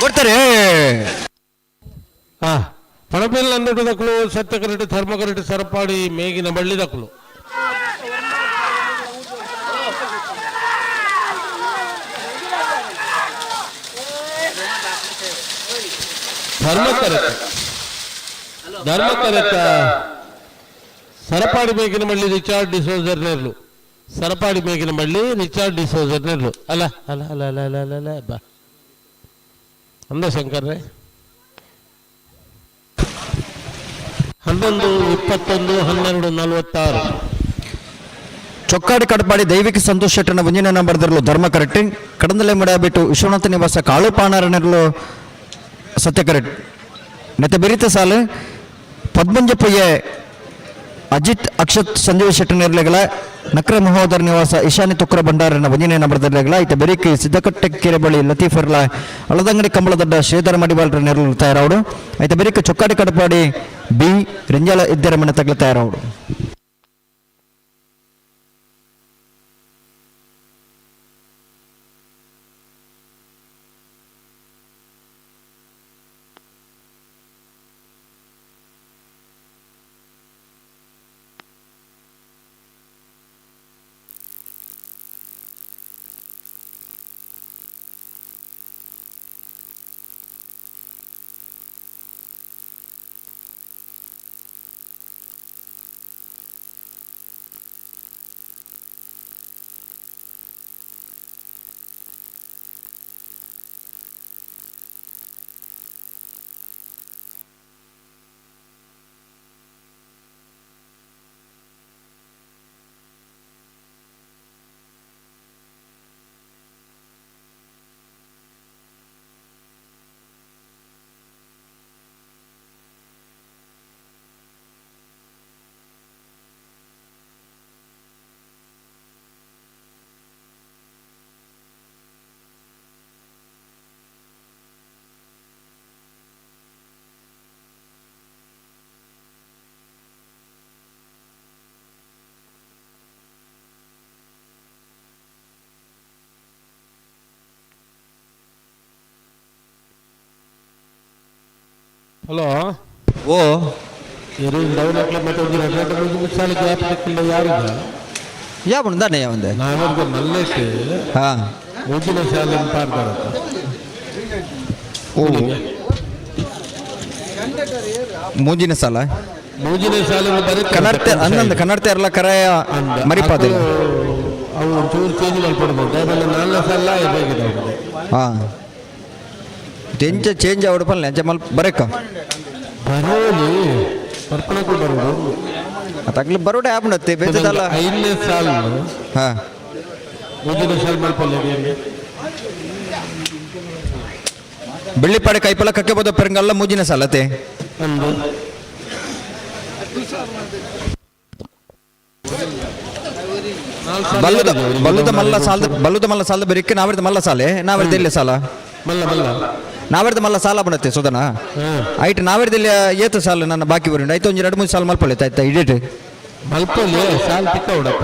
ಕೊಡ್ತಾರೆ. ಹಾ ಪಣಪಿಲ್ ನಂದಡು ದಕ್ಕಲು ಸತ್ಯ ಕರಟು ಧರ್ಮ ಕರಟು ಸರಪಾಡಿ ಮೇಗಿನ ಬಳ್ಳಿ ದಕ್ಕಲು. ಧರ್ಮ ಕರೆತ ಧರ್ಮ ಕರೆತ ಸರಪಾಡಿ ಮೇಗಿನ ಬಳ್ಳಿ ರಿಚಾರ್ಡ್ ಡಿಸೋಜರ್ ನೇರ್ಲು. ಸರಪಾಡಿ ಮೇಗಿನ ಬಳ್ಳಿ ರಿಚಾರ್ಡ್ ಡಿಸೋಜರ್ ನೇರ್ಲು. ಅಲ್ಲ ಅಲ್ಲ ಅಲ್ಲ ಅಲ್ಲ ಅಲ್ಲ ಅಲ್ಲ ಅಲ್ಲ ಬಾ ಅಂದ ಶಂಕರ್ರೆ. 11 21 12 46. ಚೊಕ್ಕಾಡಿ ಕಡಪಾಡಿ ದೈವಿಕ ಸಂತೋಷ್ ಶೆಟ್ಟನ ಒಂಜಿನ ನಂಬರ್ದಿರಲು ಧರ್ಮ ಕರೆಕ್ಟ್. ಕಡಂದಲೆ ಬಿಟ್ಟು ವಿಶ್ವನಾಥ ನಿವಾಸ ಕಾಳು ಪಾಣಾರನಿರಲು ಸತ್ಯ ಕರೆಕ್ಟ್. ನೆತ್ತ ಬೆರಿತ ಸಾಲು ಪದ್ಮಂಜಪಯ್ಯ ಅಜಿತ್ ಅಕ್ಷತ್ ಸಂಜೀವ ಶೆಟ್ಟನಿರ್ಲೆಗಳ ನಕ್ರ ಮಹೋದರ ನಿವಾಸ ಈಶಾನ್ಯ ತುಕ್ರ ಭಂಡಾರನ ಒಂಜಿನ ನಂಬರ್ದಿರ್ಲೆಗಳ ಐತ ಬೆರಿಕ್ ಸಿದ್ದಕಟ್ಟೆ ಕೆರೆಬಳಿ ಲತೀಫರ್ಲ ಅಳದಂಗಡಿ ಕಂಬಳದಡ್ಡ ಶ್ರೀಧರ ಮಡಿವಾಳ್ರ ನೆರಳು ತಯಾರಾವಡು. ಐತ ಬೆರಿಕ್ ಚೊಕ್ಕಾಡಿ ಕಡಪಾಡಿ ಬಿ ರಿಂಜಾಲ ಇದ್ದರ ಮನೆ ತಗ್ಲ ತಯಾರಾವಡು. ಹಲೋ. ಓ ಸಾಲ ಗ್ಯಾಪ್ ಸಿಕ್ಕಿಲ್ಲ ಯಾರಿಗ? ಯಾವ ದಾನೆ ಯಾವಂದೆ? ನಾವೊಂದು ಮಲ್ಲೇಶ್. ಹಾ. ಮೂಜಿನ ಶಾಲೆ ಪಾಡ್ತಾರತ್ತ. ಓ ಮೂಜಿನ ಸಾಲ. ಮೂಜಿನ ಶಾಲೆ ಬರೀ ಕನ್ನಡ ಅನ್ನಂದು ಕನ್ನಡ ಇರಲ್ಲ ಕರೆಯ ಮರಿಪಾದಿಲ್ಲ. ಅವು ಒಂಚೂರು ಚೇಂಜ್ ಮಲ್ಪಡ್ಬೋದು. ದಯಮಾಡಿ ನಾಲ್ಕು ಸಲ ಬೇಕಿದೆ. ಹಾಂ, ಎಂಚ ಚೇಂಜ್ ಆವಡು ಪಲ್ಲೆ, ಅಂಚ ಮಲ್ಪ ಬರೇಕ. ಬರೋಲಿ, ಪರ್ಪಣಕ್ಕೂ ಬರೋದು. ತಗ್ಲಿ ಬರೋಡೆ ಆಪುಂಡತ್ತೆ ಬೇಜದಲ್ಲ. ಐದನೇ ಸಾಲು. ಹಾಂ. ಮುಂದಿನ ಸಾಲು ಮಲ್ಪಲ್ಲ. ಬೆಳ್ಳಿಪಾಡೆ ಕೈಪಲ ಕಕ್ಕೆ ಬೋದ ಪೆರಂಗಲ್ಲ ಮೂಜಿನ ಸಾಲತೆ. ಒಂದು ಬಲ್ಲುದ ಬಲ್ಲುದ ಮಲ್ಲ ಸಾಲದ, ಬಲ್ಲುದ ಮಲ್ಲ ಸಾಲದ ಬೆರಿಕ್ಕೆ ನಾವಿರ್ದ ಮಲ್ಲ ಸಾಲೆ, ನಾವಿರ್ದ ಇಲ್ಲ ಸಾಲ. ಮಲ್ಲ ಮಲ್ಲ. ನಾವಿರ್ದ ಮಲ್ಲ ಸಾಲ ಬಣತ್ತೆ ಸುಧನ. ಐಟ್ ನಾವಿರ್ದ ಇಲ್ಲಿ ಏತು ಸಾಲ ನನ್ನ ಬಾಕಿ ಬರುಂಡು ಐತು, ಒಂಜಿ ಎರಡು ಮೂರು ಸಾಲ ಮಲ್ಪೊಳ್ಳೆ ಆಯ್ತಾ ಇಡೀಟ್. ಮಲ್ಪಲ್ಲಿ ಸಾಲು ತಿಕ್ಕ ಉಡಪ್ಪ,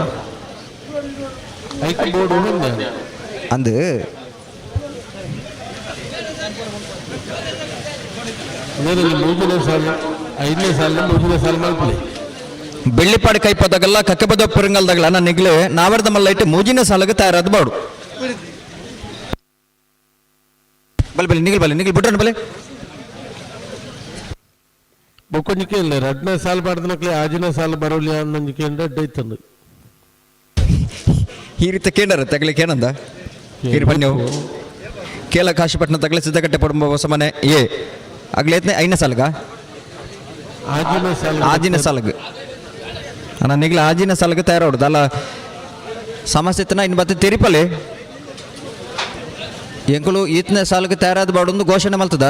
ಐಕ್ ಬೋರ್ಡ್ ಬಂದೆ. ಅಂದು. ನೀರಲ್ಲಿ ಮೂರನೇ ಸಾಲು, ಐದನೇ ಸಾಲು, ಮೂರನೇ ಸಾಲು ಮಲ್ಪಲಿ. ಬೆಳ್ಳಿಪಾಡಿ ಕೈಪದಾಗಲ್ಲ ಕಕ್ಕೆ ಬದ ಪೆರಂಗಲ್ದಾಗಲ್ಲ ನನ್ನ ನಿಗ್ಲೆ ನಾವಿರ್ದ ಮಲ್ಲ ಇಟ್ಟು ಮೂಜಿನ ಸಾಲಗೆ ತಯಾರಾದ ಬಾಡು. ಬಲೆ ಬಲೆ, ನಿಗಲ್ ಬಲೆ, ನಿಗಲ್ ಬಿಟ್ರಣ ಬಲೆ. ಬೊಕ್ಕೊಂಜಿಕೆ ಇಲ್ಲ, ಎರಡನೇ ಸಾಲು ಬಾರ್ದನಕ್ಲೆ ಆಜಿನ ಸಾಲು ಬರೋಲಿ ಅನ್ನಂಜಿಕೆ ಅಡ್ಡ ಇತ್ತಂದು. ಈ ರೀತಿ ಕೇಂದ್ರ ತಗಲಿಕ್ಕೆ ಏನಂದ ಹಿರಿ ಬನ್ನಿ. ಕೇಳ ಕಾಶಿಪಟ್ಟಣ ತಗಲೆ ಸಿದ್ದಕಟ್ಟೆ ಪಡುಂಬ ಹೊಸ ಮನೆ ಏ ಅಗ್ಲೇತ್ನೆ ಐನ ಸಾಲಗ. ಆಜಿನ ಸಾಲು. ಆಜಿನ ಸಾಲಗ್ ಅಣ್ಣ ನಿಗ್ಲ ಆಜಿನ ಸಾಲಗ ತಯಾರಾಡುದು ಅಲ್ಲ. ಸಮಸ್ಯೆ ಇತ್ತನ ಇನ್ನು ಬತ್ತೆ ತೆರಿಪಲೆ. ಎಂಕುಲು ಈತನ ಸಾಲಕ್ಕೆ ತಯಾರಾದ ಬಾಡೊಂದು ಘೋಷಣೆ ಮಲ್ತದ.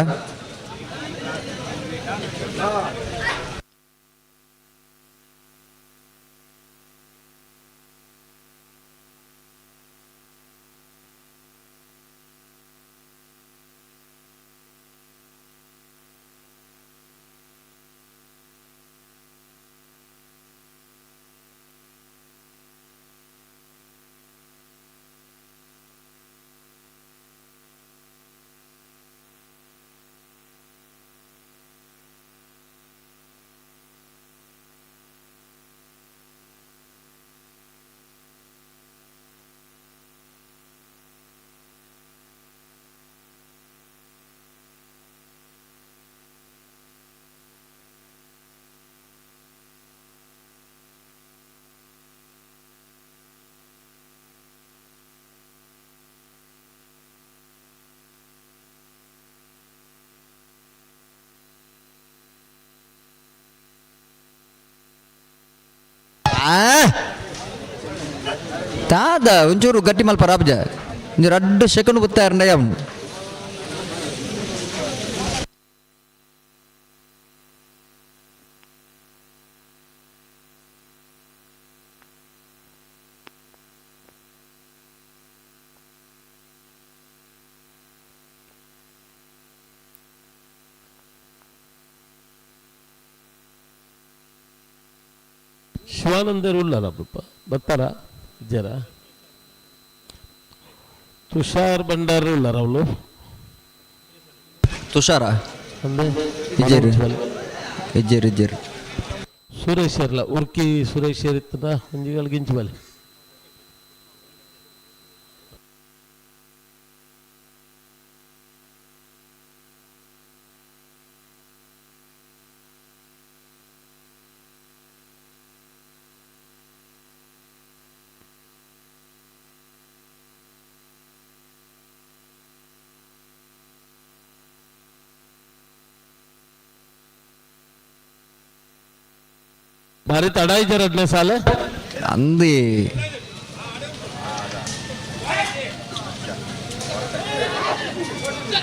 ಆ ತಾದ ಒಂಚೂರು ಗಟ್ಟಿ ಮಲ್ಪ ರಾಬ್ಜ, ಒಂಚೂರು ಅಡ್ಡು ಸೆಕೆಂಡ್ ಬತ್ತಾರಂಡ ಅವನು. ಶಿವಾನಂದರು ಉಳ್ಳಲ್ಲ ಅಪ್ಪ, ಬರ್ತಾರ ಜರ. ತುಷಾರ್ ಭಂಡಾರಿ ಉಳ್ಳಾರ ಅವಳು. ತುಷಾರ. ಅಂದ್ರೆ. ಇಜ್ಜೇರು ಇಜ್ಜೇರು ಇಜ್ಜೇರು. ಸುರೇಶ್ ಇರಲ್ಲ, ಉರ್ಕಿ ಸುರೇಶ್ ಇರ್ತದ, ಒಂಜಿಗಳು ಗಿಂಚು ಬಲೆ. ಭಾರಿ ತಡ ಇದ್ದಾರೆ ಎರಡನೇ ಸಾಲ. ಅಂದಿ.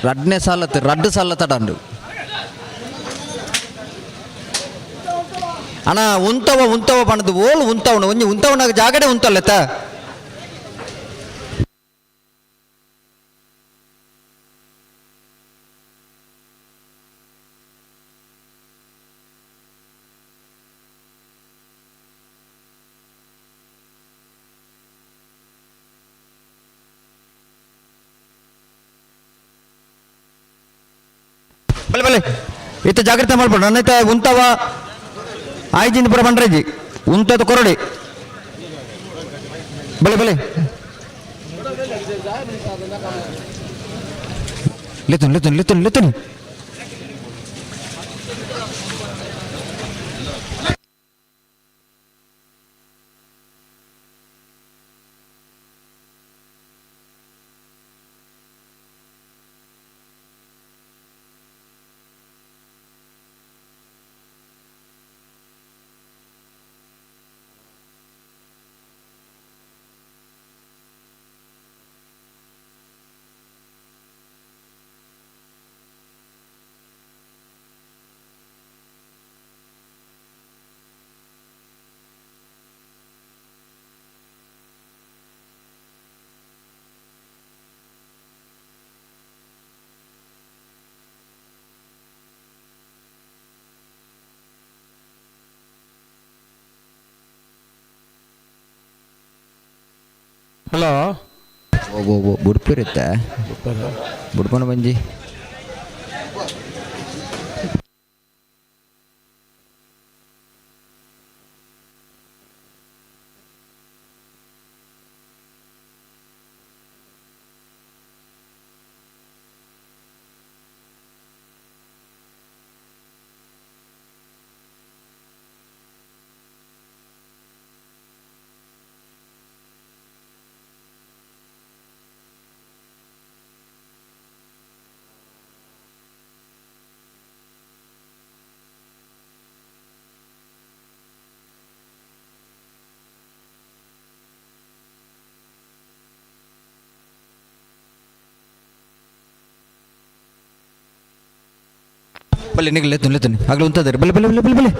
ರಡ್ನೇ ಸಾಲತ್ತೆ, ರಡ್ಡು ಸಾಲ ತಡಂಡು. ಅಣ್ಣ, ಉಂತವ ಉಂತವ ಪಣದು ಓಲ್ ಉಂತವನು ಒಂಜಿ ಉಂತವನಾಗ ಜಾಗಡೆ ಉಂತಲ್ಲತ್ತ. ಬಲೆ ಬಲೆ, ಇತ್ತ ಜಾಗ್ರತೆ ಮಾಡ್ಬೇಡ. ನನ್ನ ಉಂತವ ಆಯ್ಜಿಂದ ಪುರ ಬಂಡ್ರಜಿ ಉಂತದ ಕೊರಡಿ. ಬಲೆ ಬಲೆ, ಲೆತ್ತುನ್ ಲೆತ್ತುನ್ ಲೆತ್ತುನ್ ಲೆತ್ತುನ್. ಹಲೋ. ಓ ಓ ಬುಡ್ಪಿರುತ್ತೆ ಬುಡ್ಪನ ಬಂಜಿ. ಬಲ್ಲೆ ನಿಗಲೆ ಲೆತ್ತುನಿ ಲೆತ್ತುನಿ ಆಗಲೂ ಉಂತದಾರೆ. ಬಲ್ಲೆ ಬಲ್ಲೆ ಬಲ್ಲೆ ಬಲ್ಲೆ ಬಲ್ಲೆ.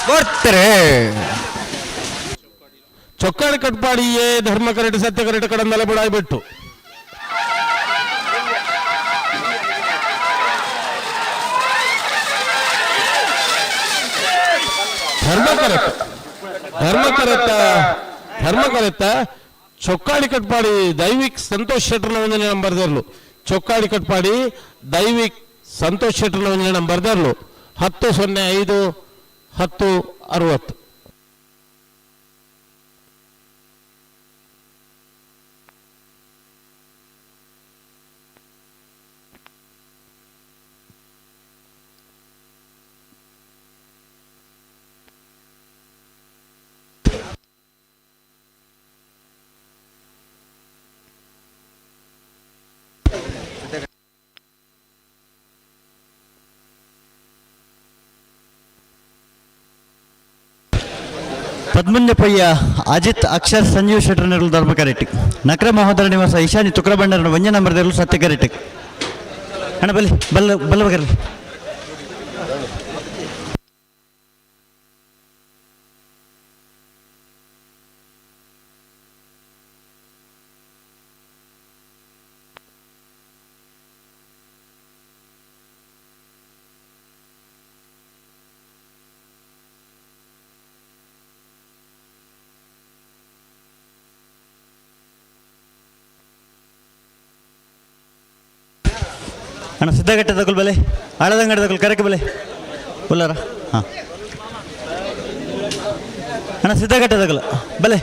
ಬರ್ತಾರೆ. ಚೊಕ್ಕಾಡಿ ಕಟ್ಪಾಡಿಯೇ ಧರ್ಮ ಕರೆಟ್ ಸತ್ಯ ಕರೆಟ್ ಕಡಂದಲ ಬಿಡಾಯ್ಬಿಟ್ಟು. ಧರ್ಮ ಕರೆಕ್ಟ್, ಧರ್ಮ ಕರೆಕ್ಟ, ಧರ್ಮ ಕರೆಕ್ಟ. ಚೊಕ್ಕಾಡಿ ಕಟ್ಪಾಡಿ ದೈವಿಕ್ ಸಂತೋಷ್ ಶೆಟ್ಟರ್ನ ಒಂದನೇ ನಂಬರ್ದರ್ಲು. ಚೊಕ್ಕಾಡಿ ಕಟ್ಪಾಡಿ ದೈವಿಕ್ ಸಂತೋಷ್ ಶೆಟ್ಟರ್ನ ಒಂದನೇ ನಂಬರ್ದರ್ಲು. 10.05, 10.60. ಪದ್ಮಂಜಪಯ್ಯ ಅಜಿತ್ ಅಕ್ಷರ್ ಸಂಜೀವ್ ಶೆಟ್ಟರ್ನರು ಧರ್ಮ ಕರೆಕ್ಟ್. ನಕ್ರ ಮಹೋದರ ನಿವಾಸ ಈಶಾನ್ಯ ತುಕ್ರಬಂಡರ ಒಂಜ ನಂಬರ್ದಲ್ಲೂ ಸತ್ಯ ಕರೆಕ್ಟ್. ಅಣ್ಣ ಬಲ್ಲಿ ಬಲ್ಲ ಬಲ್ಲ ಬಗರ್ಲಿ. ಅಣ್ಣ ಸಿದ್ಧಗಟ್ಟದಕ್ಕಲ್ ಬಲೆ, ಆಳದಂಗಡದಕ್ಕಲ್ ಕರೆಕ್ ಬಲೆ ಉಲ್ಲಾರ. ಹಾಂ ಅಣ್ಣ, ಸಿದ್ಧಗಟ್ಟದಕ್ಕಲ್ ಬಲೆ.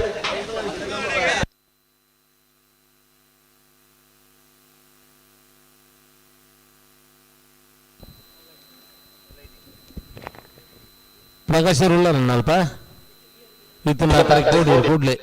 ಪ್ರಕಾಶ್ ಉಳ್ಳಾರ ಅಲ್ಪ ಇತ್ತು ಕರೆಕ್ಟ್ ಕೂಡ್ಲಿ ಕೂಡ್ಲೆ.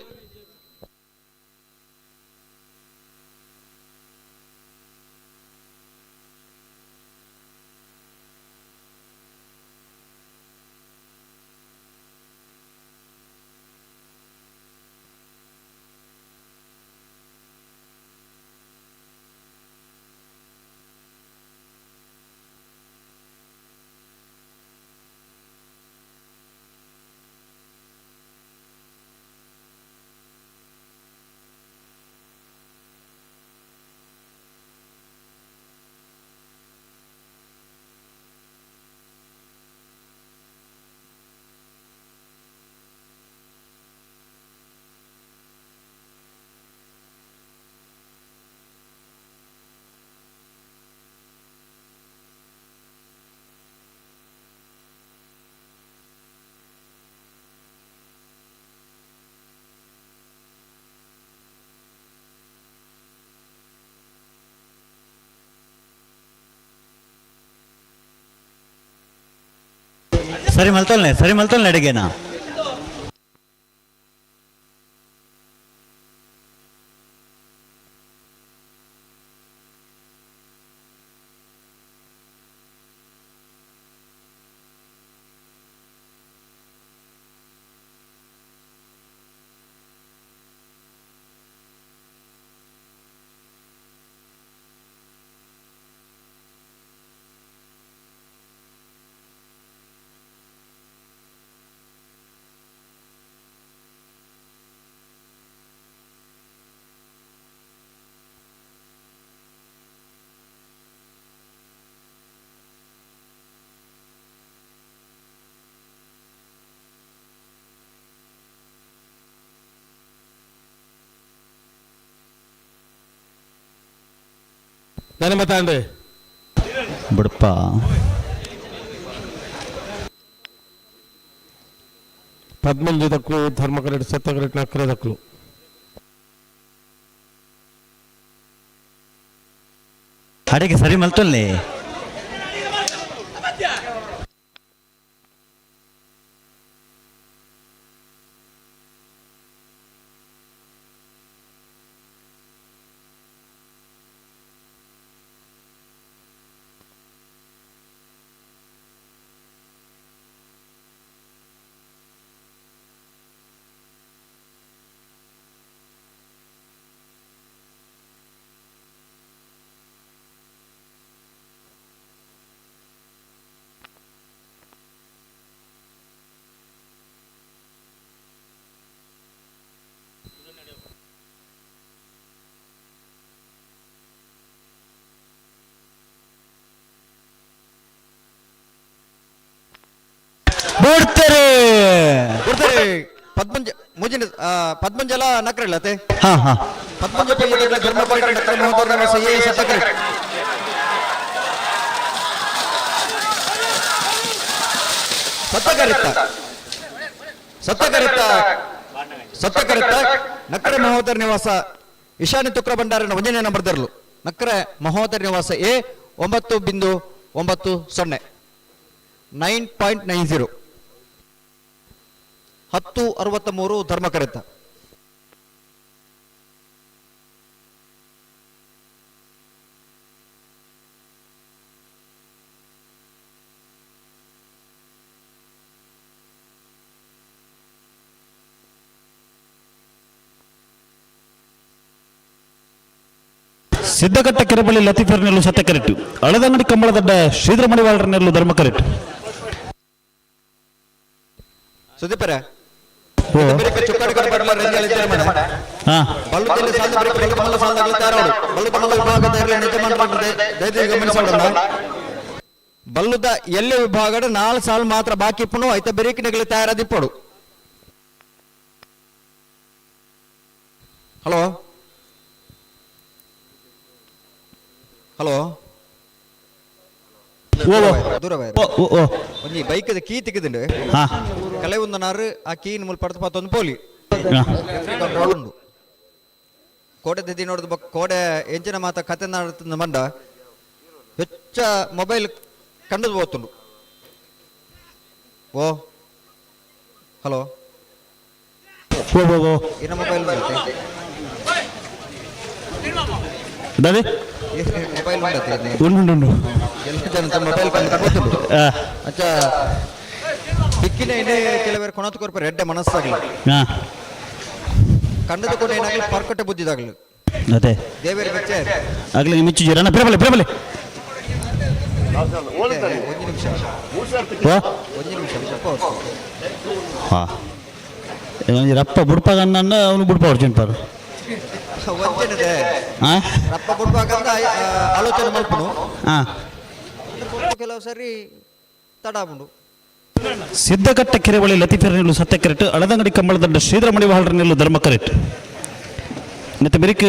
ಸರಿ ಮಲ್ತಲ್ನೆ, ಸರಿ ಮಲ್ತಲ್ನೆ ಅಡಿಗೆನಾ. ದಾನೆ ಮತ್ತಾಂಡೆ ಬುಡಪ್ಪ. ಪದ್ಮಂಜಿ ದಕ್ಕಲು ಧರ್ಮ ಕರೆಟ್ ಸತ್ಯ ಕರೆಟ್ ನಕ್ರೆ ದಕ್ಕಲು. ಅಡಿಗೆ ಸರಿ ಮಲ್ತೊಲ್ಲೆ. ಬಿಡ್ತಾರೆ. ಕೊಡ್ತಾರೆ ಪದ್ಮಂಜ ಮುಜಿನ ಪದ್ಮಂಜಲ ನಕ್ರಲ್ಲತೆ. ಹಾ ಹಾ. ಪದ್ಮಂಜ ಪಯ್ಯದಗ್ಲ ಧರ್ಮ ಕರೆಕ್ಟ್ ನಕ್ರೆ ಮಹೋದರ ನಿವಾಸ ಎ ಸತ್ಯ ಕರೆಕ್ಟ್. ಸತ್ಯ ಕರೆಕ್ಟ್, ಸತ್ಯ ಕರೆಕ್ಟ್, ಸತ್ಯ ಕರೆಕ್ಟ್. ನಕ್ರೆ ಮಹೋದರ ನಿವಾಸ ಈಶಾನ್ಯ ತುಕ್ರ ಭಂಡಾರನ ಒಂದನೇ ನಂಬರ್ ದರ್ಲು. ನಕ್ರೆ ಮಹೋದರ ನಿವಾಸ ಎ 9.90, 9.90. 10.63 ಧರ್ಮ ಕರೆತ. ಸಿದ್ದಘಟ್ಟ ಕೆರೆಬಳ್ಳಿ ಲತೀಫರ್ ನೆಲ್ಲು ಸತ್ಯ ಕರೆಕ್ಟ್. ಅಳದಂಗಡಿ ಕಂಬಳದಡ್ಡ ಶ್ರೀಧರ ಮಡಿವಾಳರ ನೆಲ್ಲು ಧರ್ಮ ಕರೆಕ್ಟ್. ಸುದೀಪರೇ. ಓ. ಚುಕ್ಕಾಡಿ ಕಡಪಟ್ಲ ರಂಜಾಲಿ ಮನೆ. ಹಾ. ಬಳ್ಳುದಲ್ಲಿ ಸಾಲ ಬರೀ ಬಳ್ಳು ಮಲ್ಲ ಸಾಲದಾಗಲಿ ತಯಾರಾಡು. ಬಳ್ಳು ಮಲ್ಲ ವಿಭಾಗ ತಯಾರಿ ನಿಜ ಮಾಡ್ಬಾರ್ದು, ದಯವಿಟ್ಟು ಗಮನಿಸೋಣ. ಬಲ್ಲುದ ಎಲ್ಲೆ ವಿಭಾಗದ 4 ಸಾಲು ಮಾತ್ರ ಬಾಕಿ ಇಪ್ಪನು ಐತ ಬೆರೀಕಿನಗಲಿ ತಯಾರಾದಿಪ್ಪಡು. Hello hello. ಓ ಓ. ದೂರ. ಓ ಓ ಓ. ಒಂಜಿ ಬೈಕ್ದ ಕೀ ತಿಕ್ಕಿದುಂಡು. ಹಾ. ಕಲೆ ಒಂದು ನಾರು ಆ ಕೀ ಮುಲ್ಪ ಪಡ್ದು ಪಾತೊಂದು ಪೋಲಿ. ಹಾ. ಕಂಟ್ರೋಲ್ ಉಂಡು. ಕೋಡೆ ದಿದಿ ನೋಡುದು ಬೊಕ್ಕ ಕೋಡೆ ಎಂಚಿನ ಮಾತ ಕತೆ ನಾಡ್ತಂದು ಮಂಡ ಹೆಚ್ಚ ಮೊಬೈಲ್ ಕಂಡದು ಹೋತುಂಡು. ಓ ಹಲೋ. ಓ ಓ ಓ. ಇನ್ನ ಮೊಬೈಲ್ ಉಂಡತೆ? ದಾದೆ? ಮೊಬೈಲ್ ಉಂಡತೆ? ಉಂಡು ಉಂಡು ಉಂಡು. ಎಲ್ಲ ಜನ ಮೊಬೈಲ್ ಕಂಡು ಹೋತುಂಡು. ಆ, ಅಚ್ಚ ಬಿಕ್ಕಿನ ಎಣ್ಣೆ ಕೆಲವರು ಕೊಣತು ಕೊರ್ಪರೆ ಎಡ್ಡೆ ಮನಸ್ಸಾಗಲಿ. ಹಾ. ಕಂಡದ ಕೂಡ ಏನಾಗಲಿ ಪರ್ಕಟ್ಟೆ ಬುದ್ಧಿದಾಗಲಿ. ಅದೇ. ದೇವೇರು ಬೆಚ್ಚ. ಆಗ್ಲಿ ಮಿಚ್ಚು ಜಿರಣ ಬಿರಬಲೆ ಬಿರಬಲೆ. ಒಂದು ನಿಮಿಷ. ಓ. ಒಂದು ನಿಮಿಷ ಸ್ವಲ್ಪ ಹೊತ್ತು. ಹಾ ಒಂಜಿ ರಪ್ಪ ಬುಡ್ಪಾಗ ಅನ್ನ ಅವನು ಬುಡ್ಪ ಹೊರ್ಚಿನ್ಪಾರು. ಒಂಜೇನಿದೆ. ಹಾ. ರಪ್ಪ ಕೊಡುವಾಗ ಆಲೋಚನೆ ಮಲ್ಪನು. ಹಾ. ಕೆಲವು ಸರಿ ತಡ ಉಂಡು. ಸಿದ್ದಘಟ್ಟ ಕೆರೆಬಳಿ ಲತೀಫರ್ ನಿಲ್ಲು ಸತ್ಯ ಕರೆಕ್ಟ್. ಅಳದಂಗಡಿ ಕಂಬಳದಂಡ ಶ್ರೀಧರ ಮಡಿವಾಳರ ನಿಲ್ಲು ಧರ್ಮ ಕರೆಕ್ಟ್. ಮತ್ತೆ ಬೆರಿಕ್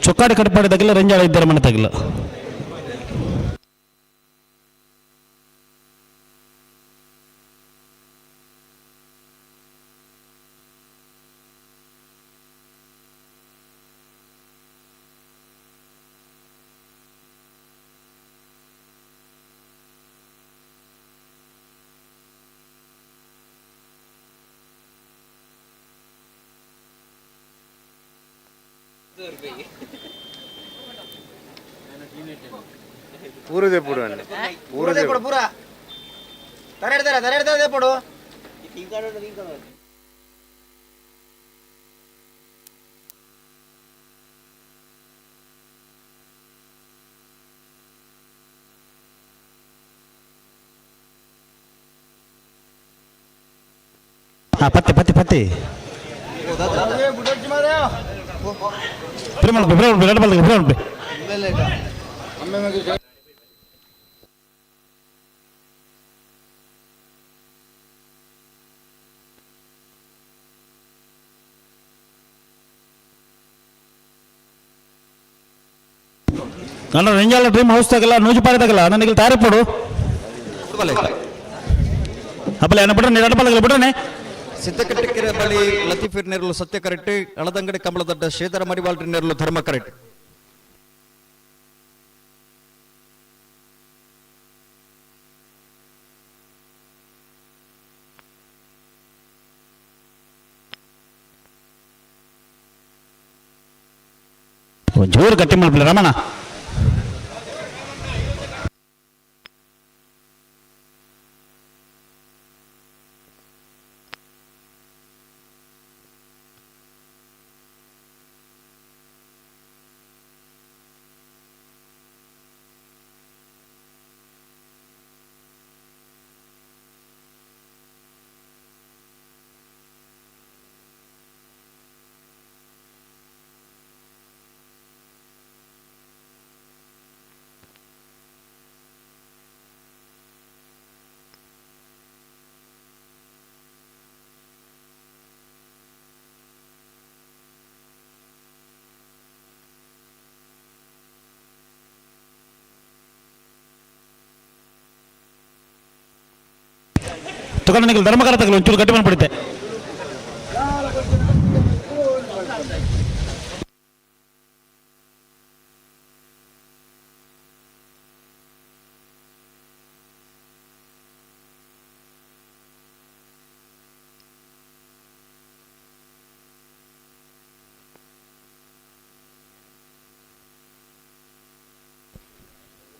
ಚೊಕ್ಕಾಡಿ ಕಟ್ಪಾಡಿದಾಗಲ್ಲ ರಂಜಾಳ ಇದ್ದರ ಮನೆ ತಗಿಲ್ಲ. ಪೂರ ತರೆಡ್ತಾರೆ ತರೆಡ್ತಾರೆ ಪಡು. ಹಾ ಪತ್ತೆ ಪತ್ತೆ ಪತ್ತೆ. ಪ್ರೇಮ ಪ್ರೇಮ ಪ್ರೇಮ ಪ್ರೇಮ. ನನ್ನ ರೆಂಜಾಲ ಡ್ರೀಮ್ ಹೌಸ್ ತಗಲ್ಲ ನೂಜುಪಾಡಿ ತಗಲ್ಲ ನನಗೆ ತಯಾರಿಪಡು ಅಪ್ಪಲೆ ಏನ ಬಿಡ್ರೆ ನೀರು ಬಿಡ್ರೆ ಬಿಡ್ರೆ. ಸಿದ್ದಕಟ್ಟೆಕೆರೆ ಬಳಿ ಲತೀಫಿರ್ ನೆರಳು ಸತ್ಯ ಕರೆಕ್ಟ್. ಅಳದಂಗಡಿ ಕಮಲದಡ್ಡ ಶ್ರೀಧರ ಮಡಿವಾಳ್ರಿ ನೆರಳು ಧರ್ಮ ಕರೆಕ್ಟ್. ಒಂಚೂರು ಗಟ್ಟಿ ಮಾಡ್ಬಿಲ್ಲ ರಮಣ. ತಗೊಂಡು ನನಗೆ ಧರ್ಮಕಾರ ತಗಲು ಒಂಚೂರು ಗಟ್ಟಿ ಮಾಡ್ಬಿಡುತ್ತೆ.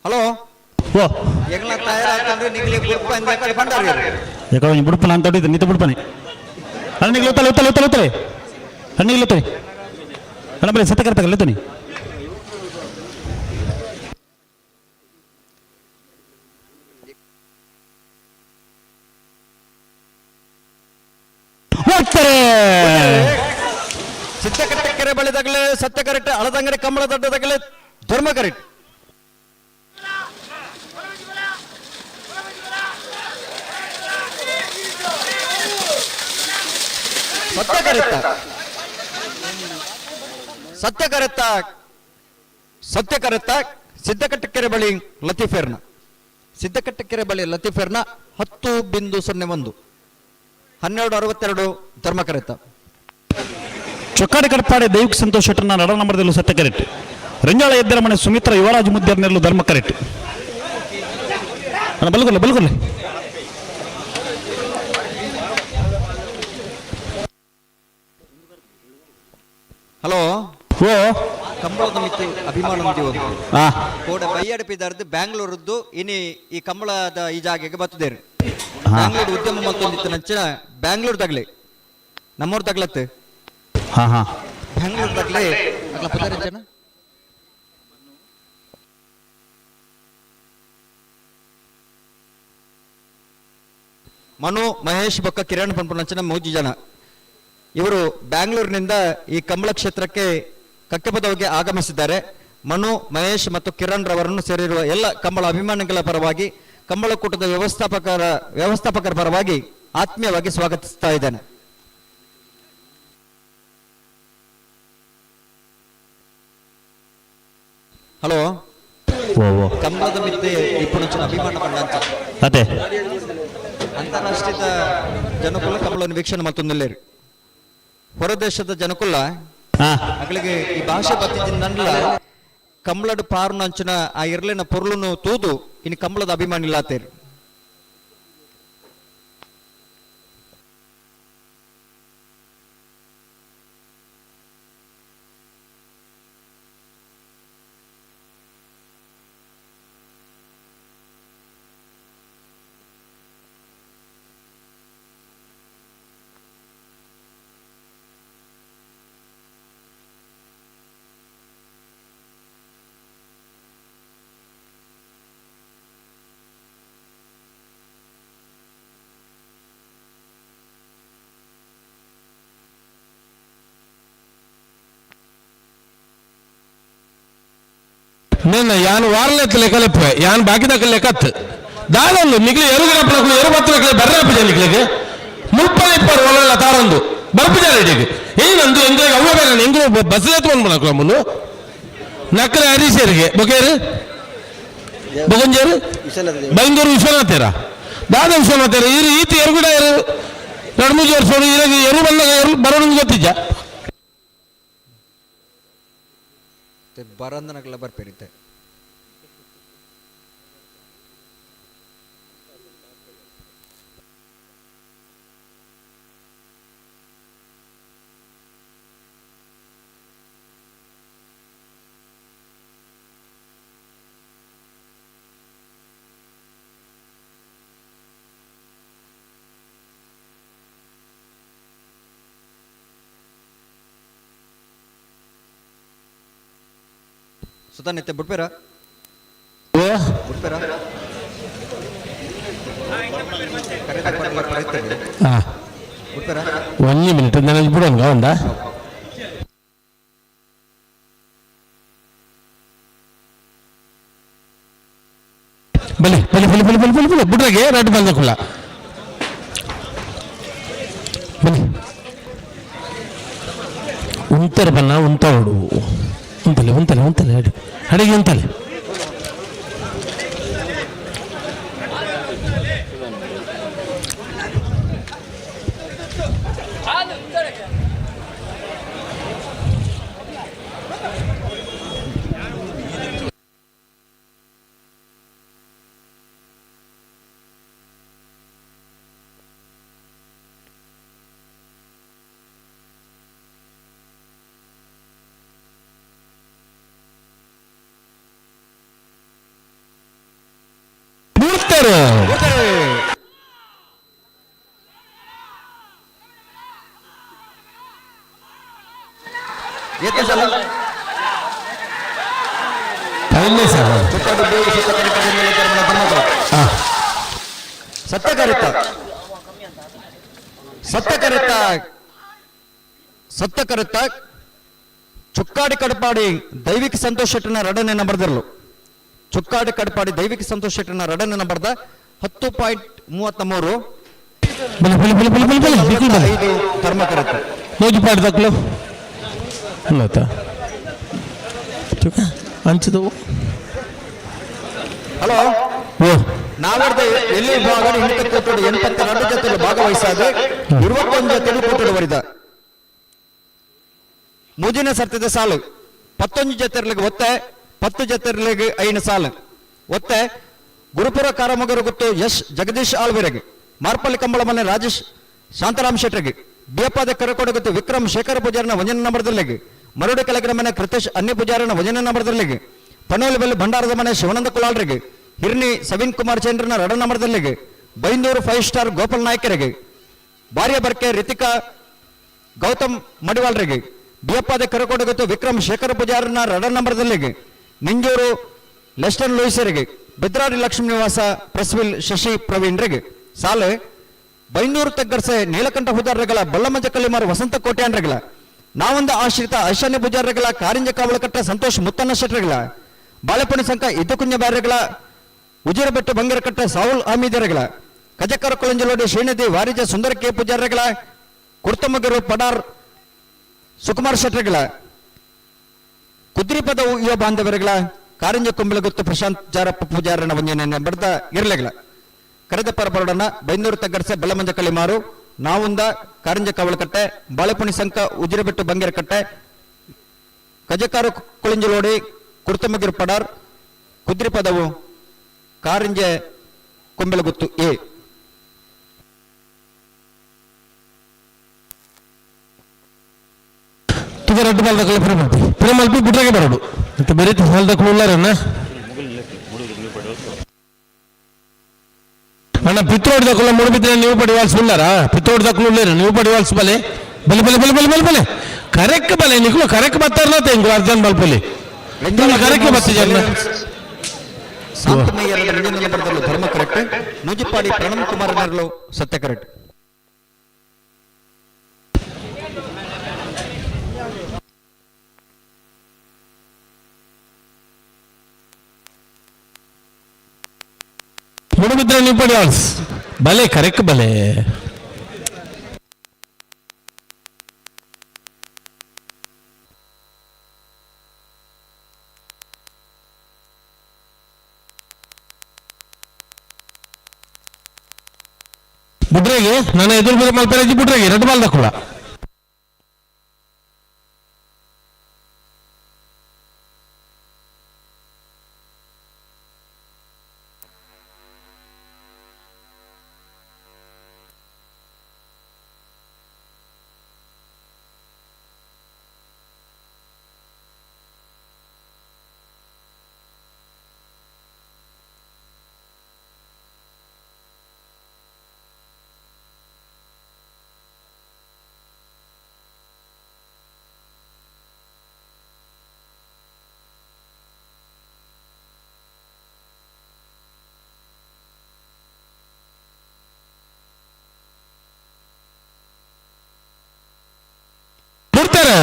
ಹಲೋ. ಓ. ಎಂಗ್ಲ ತಯಾರಾತಂದ್ರೆ ನಿಗ್ಲಿ ಬುಡ್ಪ ಇಂದ ಕಡೆ ಬಂದಾರ. ಯಾಕಂದ್ರೆ ಬಿಡ್ಪ ನಾನು ತೊಡಿದ್ದೆ ನಿಂತು ಬಿಡ್ಪಾನೆ. ಅಣ್ಣ ಉತ್ತಲೆ ಉತ್ತಲೆ ಉತ್ತಲೆ ಉತ್ತಲೆ ಅಣ್ಣ ಉತ್ತಲೆ ಅಣ್ಣ ಬರೀ ಸತ್ಯ ಕರ್ತಾಗಲ್ಲ ತನಿ. ಹೋಗ್ತಾರೆ. ಸಿದ್ದಕಟ್ಟೆ ಕೆರೆ ಬಳಿ ತಗಲೆ ಸತ್ಯ ಕರೆಕ್ಟ್. ಅಳದಂಗಡಿ ಕಮಲ ದಡ್ಡ ತಗಲೆ ಧರ್ಮ ಕರೆಕ್ಟ್. ಸತ್ಯ ಕರೆಕ್ಟ್, ಸತ್ಯ ಕರೆತ್ತ, ಸತ್ಯ ಕರೆತ್ತ. ಸಿದ್ದಕಟ್ಟೆಕೆರೆ ಬಳಿ ಲತೀಫೇರ್ನ, ಸಿದ್ದಕಟ್ಟೆಕೆರೆ ಬಳಿ ಲತೀಫೇರ್ನ 10.01, 12.62 ಧರ್ಮ ಕರೆತ್ತ. ಚೊಕ್ಕಾಡಿ ಕಟ್ಪಾಡೆ ದೈವಿಕ ಸಂತೋಷ ಶೆಟ್ಟರ್ನ ನಡ ನಂಬರ್ದಲ್ಲೂ ಸತ್ಯ ಕರೆಕ್ಟ್. ರಂಜಾಳ ಎದ್ದರ ಮನೆ ಸುಮಿತ್ರ ಯುವರಾಜ್ ಮುದ್ದೇರ್ನೆಲ್ಲೂ ಧರ್ಮ ಕರೆಕ್ಟ್. ಅಣ್ಣ ಬಲ್ಗೊಲ್ಲೆ ಬಲ್ಗೊಲ್ಲೆ. ಹಲೋ. ಓ. ಕಂಬಳದ ಮಿತ್ತು ಅಭಿಮಾನ ಒಂದು ಆ ಕೋಡ ಬೈಯಡಪಿದಾರ್ದು ಬ್ಯಾಂಗ್ಳೂರದ್ದು ಇನಿ ಈ ಕಂಬಳದ ಈ ಜಾಗೆಗೆ ಬರ್ತದೇರು. ಹಾ. ಬ್ಯಾಂಗ್ಳೂರ್ ಉದ್ಯಮ ಮತ್ತೊಂದಿತ್ತು ನಂಚಿನ ಬ್ಯಾಂಗ್ಳೂರ್ ತಗ್ಲಿ ನಮ್ಮೂರ್ ತಗ್ಲತ್ತು. ಹಾ ಹಾ. ಬ್ಯಾಂಗ್ಳೂರ್ ತಗ್ಲಿ ಅಗ್ಲ ಪುದರ್ ಜನ ಮನು ಮಹೇಶ್ ಬೊಕ್ಕ ಕಿರಣ್ ಪಂಪುನಂಚಿನ ಮೂಜಿ ಜನ ಇವರು ಬ್ಯಾಂಗ್ಳೂರಿನಿಂದ ಈ ಕಂಬಳ ಕ್ಷೇತ್ರಕ್ಕೆ ಕಕ್ಕೆಪದವಿಗೆ ಆಗಮಿಸಿದ್ದಾರೆ. ಮನು ಮಹೇಶ್ ಮತ್ತು ಕಿರಣ್ ರವರನ್ನು ಸೇರಿರುವ ಎಲ್ಲ ಕಂಬಳ ಅಭಿಮಾನಿಗಳ ಪರವಾಗಿ, ಕಂಬಳಕೂಟದ ವ್ಯವಸ್ಥಾಪಕರ ಪರವಾಗಿ ಆತ್ಮೀಯವಾಗಿ ಸ್ವಾಗತಿಸ್ತಾ ಇದ್ದೇನೆ. ಹಲೋ. ಓ ಓ. ಕಂಬಳದ ಮಿತ್ತೆ ಇಪ್ಪುನಂಚಿನ ಅಭಿಮಾನ ಬಂಡಂಚ ಅದೇ. ಅಂತಾರಾಷ್ಟ್ರೀಯ ಜನಕುಲ ಕಂಬಳವನ್ನು ವೀಕ್ಷಣೆ ಮತ್ತೊಂದಿಲ್ಲೇರಿ. ಹೊರದೇಶದ ಜನಕುಲ ಹಾ ಅಗಳಿಗೆ ಈ ಭಾಷೆ ಬತ್ತಿದ್ದ ಕಂಬಳಡ್ ಪಾರ್ನಂಚಿನ ಆ ಇರ್ಲಿನ ಪೊರ್ಲುನು ತೂದು ಇನ್ನು ಕಂಬಳದ ಅಭಿಮಾನಿ ಇಲ್ಲಾತೇರಿ. ನನ್ನ ಯಾನ್ ವಾರಲೆತ್ತ ಲೆಕ್ಕಲೆಪ್ಪ ಯಾನ್ ಬಾಕಿದಕ್ಕ ಲೆಕ್ಕತ್ ದಾದೊಂದು ನಿಗ್ಲಿ ಎರುಗರಪ್ಪನಕ್ಕೂ ಎರು ಬತ್ತಲಕ್ಕಲೆ ಬರ್ರಪ್ಪ ನಿಗ್ಲಿಗೆ ಮುಪ್ಪದ ಇಪ್ಪರು ಒಳ್ಳೆ ತಾರೊಂದು ಬರ್ಪು ಜಾರ ಇಡೀಗ ಏನಂದು ಎಂಗ್ಲಿಗೆ ಅವ್ವ ಬೇರೆ ಎಂಗ್ಲು ಬಸ್ಸೇ ತೊಗೊಂಡು ಬನ್ನಕು ನಮ್ಮನ್ನು ನಕ್ರೆ ಹರೀಶರಿಗೆ ಬೊಕೇರು ಬೊಗೊಂಜೇರು ಬೈಂದೂರು ವಿಶ್ವನಾಥೇರ ದಾದ ವಿಶ್ವನಾಥೇರ ಇರು ಈತ ಎರುಗುಡ ಇರು ಎರಡು ಮೂರು ವರ್ಷ ಇರಗೆ ಎರು ಬಂದಾಗ ಎರು ಬರೋಣ ಗೊತ್ತಿಜ್ಜ. ಬರಂದನಗಲ ಬರ್ಪೇರಿತ್ತೆ. ಸುತಾನಿತ್ತೆ ಬಿಡ್ಪೇರ ಬಿಡ್ಪೇರ ಬಿಡ್ಪೇರ. ಒಂಜಿ ಮಿನಿಟ್ ನನಗೆ ಬಿಡೋಣ ಒಂದ. ಬಲಿ ಬಲಿ ಬಲಿ ಬಲಿ ಬಲಿ ಬಲಿ ಬಲಿ ಬಿಡ್ರಗೆ ರೆಡ್ ಬಂದ ಕುಲ್ಲ ಬಲಿ ಉಂತರ ಬನ್ನ ಉಂತ ಹೊಡು ಉಂತಲೆ ಉಂತಲೆ ಉಂತಲೆ ಅಡಿ ಅಡಿಗೆ ಉಂತಲೆ. ಬಿಡ್ತಾರೆ. ಏತ ಸಲ? ಐದನೇ ಸಲ. ಚುಕ್ಕಾಡಿ ಬೇವು ಸುತ್ತ ಕರೆಕ್ಟ್ ಮೇಲೆ ಧರ್ಮನ ಧರ್ಮಗಳು. ಸತ್ಯ ಕರೆತ ಸತ್ಯ ಕರೆತ ಸತ್ಯ ಕರೆತ ಚುಕ್ಕಾಡಿ ಕಡಪಾಡಿ ದೈವಿಕ ಸಂತೋಷ್ ಶೆಟ್ಟನ ರಡನೆ ಬರೆದಿರಲು. ಚುಕ್ಕಾಡಿ ಕಡಪಾಡಿ ದೈವಿಕ ಸಂತೋಷ್ ಶೆಟ್ಟನ ರಡನೆ ಬರೆದ 10.33. ಬಲಿ ಬಲಿ ಬಲಿ ಬಲಿ ಬಲಿ ಬಲಿ ಬಿಕ್ಕುಲ್ ಬಲಿ. 5 ಧರ್ಮ ಕರೆತ. ಮೋಜು ಪಾಡ್ದಕ್ಲು ಅಲ್ಲತ್ತ ಅಂಚದವು. ಹಲೋ. ಓ. ನಾವರ್ದ ಎಲ್ಲಿ ವಿಭಾಗ ಹಿಂದೆ ಕೂತೋಡು 82 ಜೊತೆಯಲ್ಲಿ ಭಾಗವಹಿಸಾದ 21 ಜೊತೆಯಲ್ಲಿ ಕೂತೋಡು ಬರಿದ ಮುಜಿನ ಸರ್ತಿದ ಸಾಲು ಪತ್ತೊಂದು ಜೊತೆರ್ಲಿಗೆ ಒತ್ತೆ 10 ಜೊತೆರ್ಲಿಗೆ ಐನು ಸಾಲು ಒತ್ತೆ. ಗುರುಪುರ ಕಾರಮಗರು ಗೊತ್ತು ಯಶ್ ಜಗದೀಶ್ ಆಳ್ವಿರಗೆ, ಮಾರ್ಪಳ್ಳಿ ಕಂಬಳ ಮನೆ ರಾಜೇಶ್ ಶಾಂತಾರಾಮ್ ಶೆಟ್ಟರಿಗೆ, ಬಿಯಪ್ಪಾದ ಕರಕೋಡ ಗೊತ್ತು ವಿಕ್ರಮ್ ಶೇಖರ ಪೂಜಾರನ ಒಂಜನ ನಂಬರ್ದಲ್ಲಿಗೆ, ಮರುಡಿ ಕೆಳಗಿನ ಮನೆ ಕೃತೇಶ್ ಅನ್ಯ ಪೂಜಾರನ ಒಂಜನ ನಂಬರ್ದಲ್ಲಿಗೆ, ಪನೋಲಿಬೆಲ್ಲಿ ಭಂಡಾರದ ಮನೆ ಶಿವಾನಂದ ಕುಲಾಲ್ರಿಗೆ, ಹಿರ್ನಿ ಸವಿನ್ ಕುಮಾರ್ ಚಂದ್ರನ ರಡ ನಂಬರ್ದಲ್ಲಿಗೆ, ಬೈಂದೂರು 5 ಸ್ಟಾರ್ ಗೋಪಾಲ್ ನಾಯ್ಕರಿಗೆ, ಬಾರ್ಯ ಬರ್ಕೆ ರಿತಿಕಾ ಗೌತಮ್ ಮಡಿವಾಳ್ರಿಗೆ, ಬಿಯಪ್ಪಾದ ಕರಕೋಡ ಗೊತ್ತು ವಿಕ್ರಮ್ ಶೇಖರ ಪೂಜಾರನ ರಡ ನಂಬರ್ದಲ್ಲಿಗೆ, ನಿಂಜೂರು ಲೆಸ್ಟನ್ ಲೂಯಿಸರಿಗೆ, ಬಿದ್ರಾರಿ ಲಕ್ಷ್ಮೀ ನಿವಾಸ ಪ್ರೆಸ್ವಿಲ್ ಶಶಿ ಪ್ರವೀಣ್ರಿಗೆ ಸಾಲೆ. ಬೈಂದೂರು ತಗ್ಗರ್ಸೆ ನೀಲಕಂಠ ಪೂಜಾರ್ರೆಗಳ, ಬಲ್ಲಮಂಜ ಕಲ್ಲಿಮಾರು ವಸಂತ ಕೋಟ್ಯಾನ್ರೆಗಳ, ನಾವೊಂದು ಆಶ್ರಿತ ಐಶಾನ್ಯ ಪೂಜಾರ್ರೆಗಳ, ಕಾರಿಂಜ ಕಾವಲಕಟ್ಟ ಸಂತೋಷ್ ಮುತ್ತಣ್ಣ ಶೆಟ್ಟರೆಗಳ, ಬಾಳೆಪಣಿ ಸಂಘ ಇದ್ದಕುಂಜ ಬ್ಯಾರೆಗಳ, ಉಜಿರಬೆಟ್ಟು ಬಂಗರಕಟ್ಟ ಸಾವುಲ್ ಹಮೀದರೆಗಳ, ಕಜಕರ ಕೊಳಂಜಲೋಡಿ ಶ್ರೀನಿಧಿ ವಾರಿಜ ಸುಂದರ ಕೆ ಪೂಜಾರ್ರೆಗಳ, ಕುರ್ತಮಗರು ಪಡಾರ್ ಸುಕುಮಾರ್ ಶೆಟ್ಟರೆಗಳ, ಕುದ್ರಿಪದ ಯುವ ಬಾಂಧವರುಗಳ, ಕಾರಿಂಜ ಕುಂಬಳಗುತ್ತು ಪ್ರಶಾಂತ್ ಜಾರಪ್ಪ ಪೂಜಾರನ ವಂಜನೆ ಬಡ್ದ ಇರ್ಲೆಗಳ. ಕರೆದ ಪರಬರಡನ ಬೈಂದೂರು ತಗ್ಗರ್ಸೆ ಬೆಲ್ಲಮಂಜ ಕಲಿಮಾರು, ನಾವುಂದ ಕಾರಿಂಜ ಕಾವಲಕಟ್ಟೆ, ಬಾಳೆಪುಣಿ ಸಂಕ ಉಜಿರಬೆಟ್ಟು ಬಂಗೇರಕಟ್ಟೆ, ಕಜಕಾರು ಕುಳಿಂಜಲೋಡಿ ಕುರ್ತಮಗಿರು ಪಡಾರ್, ಕುದ್ರಿಪದವು ಕಾರಿಂಜೆ ಕೊಂಬೆಲಗುತ್ತು ಎ. ತುಗ ರಡ್ಡು ಬಾಲ್ದಕ್ಕಲ್ಲ ಪ್ರೇಮಲ್ಪಿ ಪ್ರೇಮಲ್ಪಿ ಬಿಟ್ರಾಗೆ ಬರೋಡು ಮತ್ತೆ ಬೇರೆ ಹಾಲ್ದಕ್ಕೂ ಉಳ್ಳಾರಣ್ಣ. ಅಣ್ಣ ಪಿತ್ರೋಡ್ ದಕ್ಕಲ್ಲ ಮೂಡುಬಿದ್ರೆ ನೀವು ಪಡಿವಾಲ್ಸ್ ಉಳ್ಳಾರಾ? ಪಿತ್ರೋಡ್ ದಕ್ಕಲು ಉಳ್ಳೇರು ನೀವು ಪಡಿವಾಲ್ಸ್. ಬಲೆ ಬಲೆ ಬಲೆ ಬಲೆ ಬಲೆ ಬಲೆ ಬಲೆ ಕರೆಕ್ಟ್ ಬಲೆ ನಿಕ್ಲು ಕರೆಕ್ಟ್ ಬತ್ತಾರಲ್ಲ ತೆಂಗು ಅರ್ಜನ್ ಬಲ್ಪಲಿ ಕರೆಕ್ಟ್ ಬತ್ತ ಜನ. ಶಾಂತಮಯ್ಯರ ಮುಂದಿನ ಬರೆದಲು ಧರ್ಮ ಕರೆಕ್ಟ್. ನೂಜಿಪ್ಪಾಡಿ ಪ್ರಣಮ್ ಕುಮಾರ್ ನೆರಳು ಸತ್ಯ ಕರೆಕ್ಟ್. ಮೂಡುಬಿದ್ರೆ ನೀವು ಪಡಿವಾಲ್ಸ್ ಬಲೆ ಕರೆಕ್ಟ್ ಬಲೆ. ಬುಡ್ರೆಗೆ ನನ್ನ ಎದುರು ಮಲ್ಪೆರಜಿ ಬುಡ್ರೆಗೆ ಎರಡು ಬಾಲ್ ದಕ್ಕುಳ. ಬಿಡ್ತಾರೆ.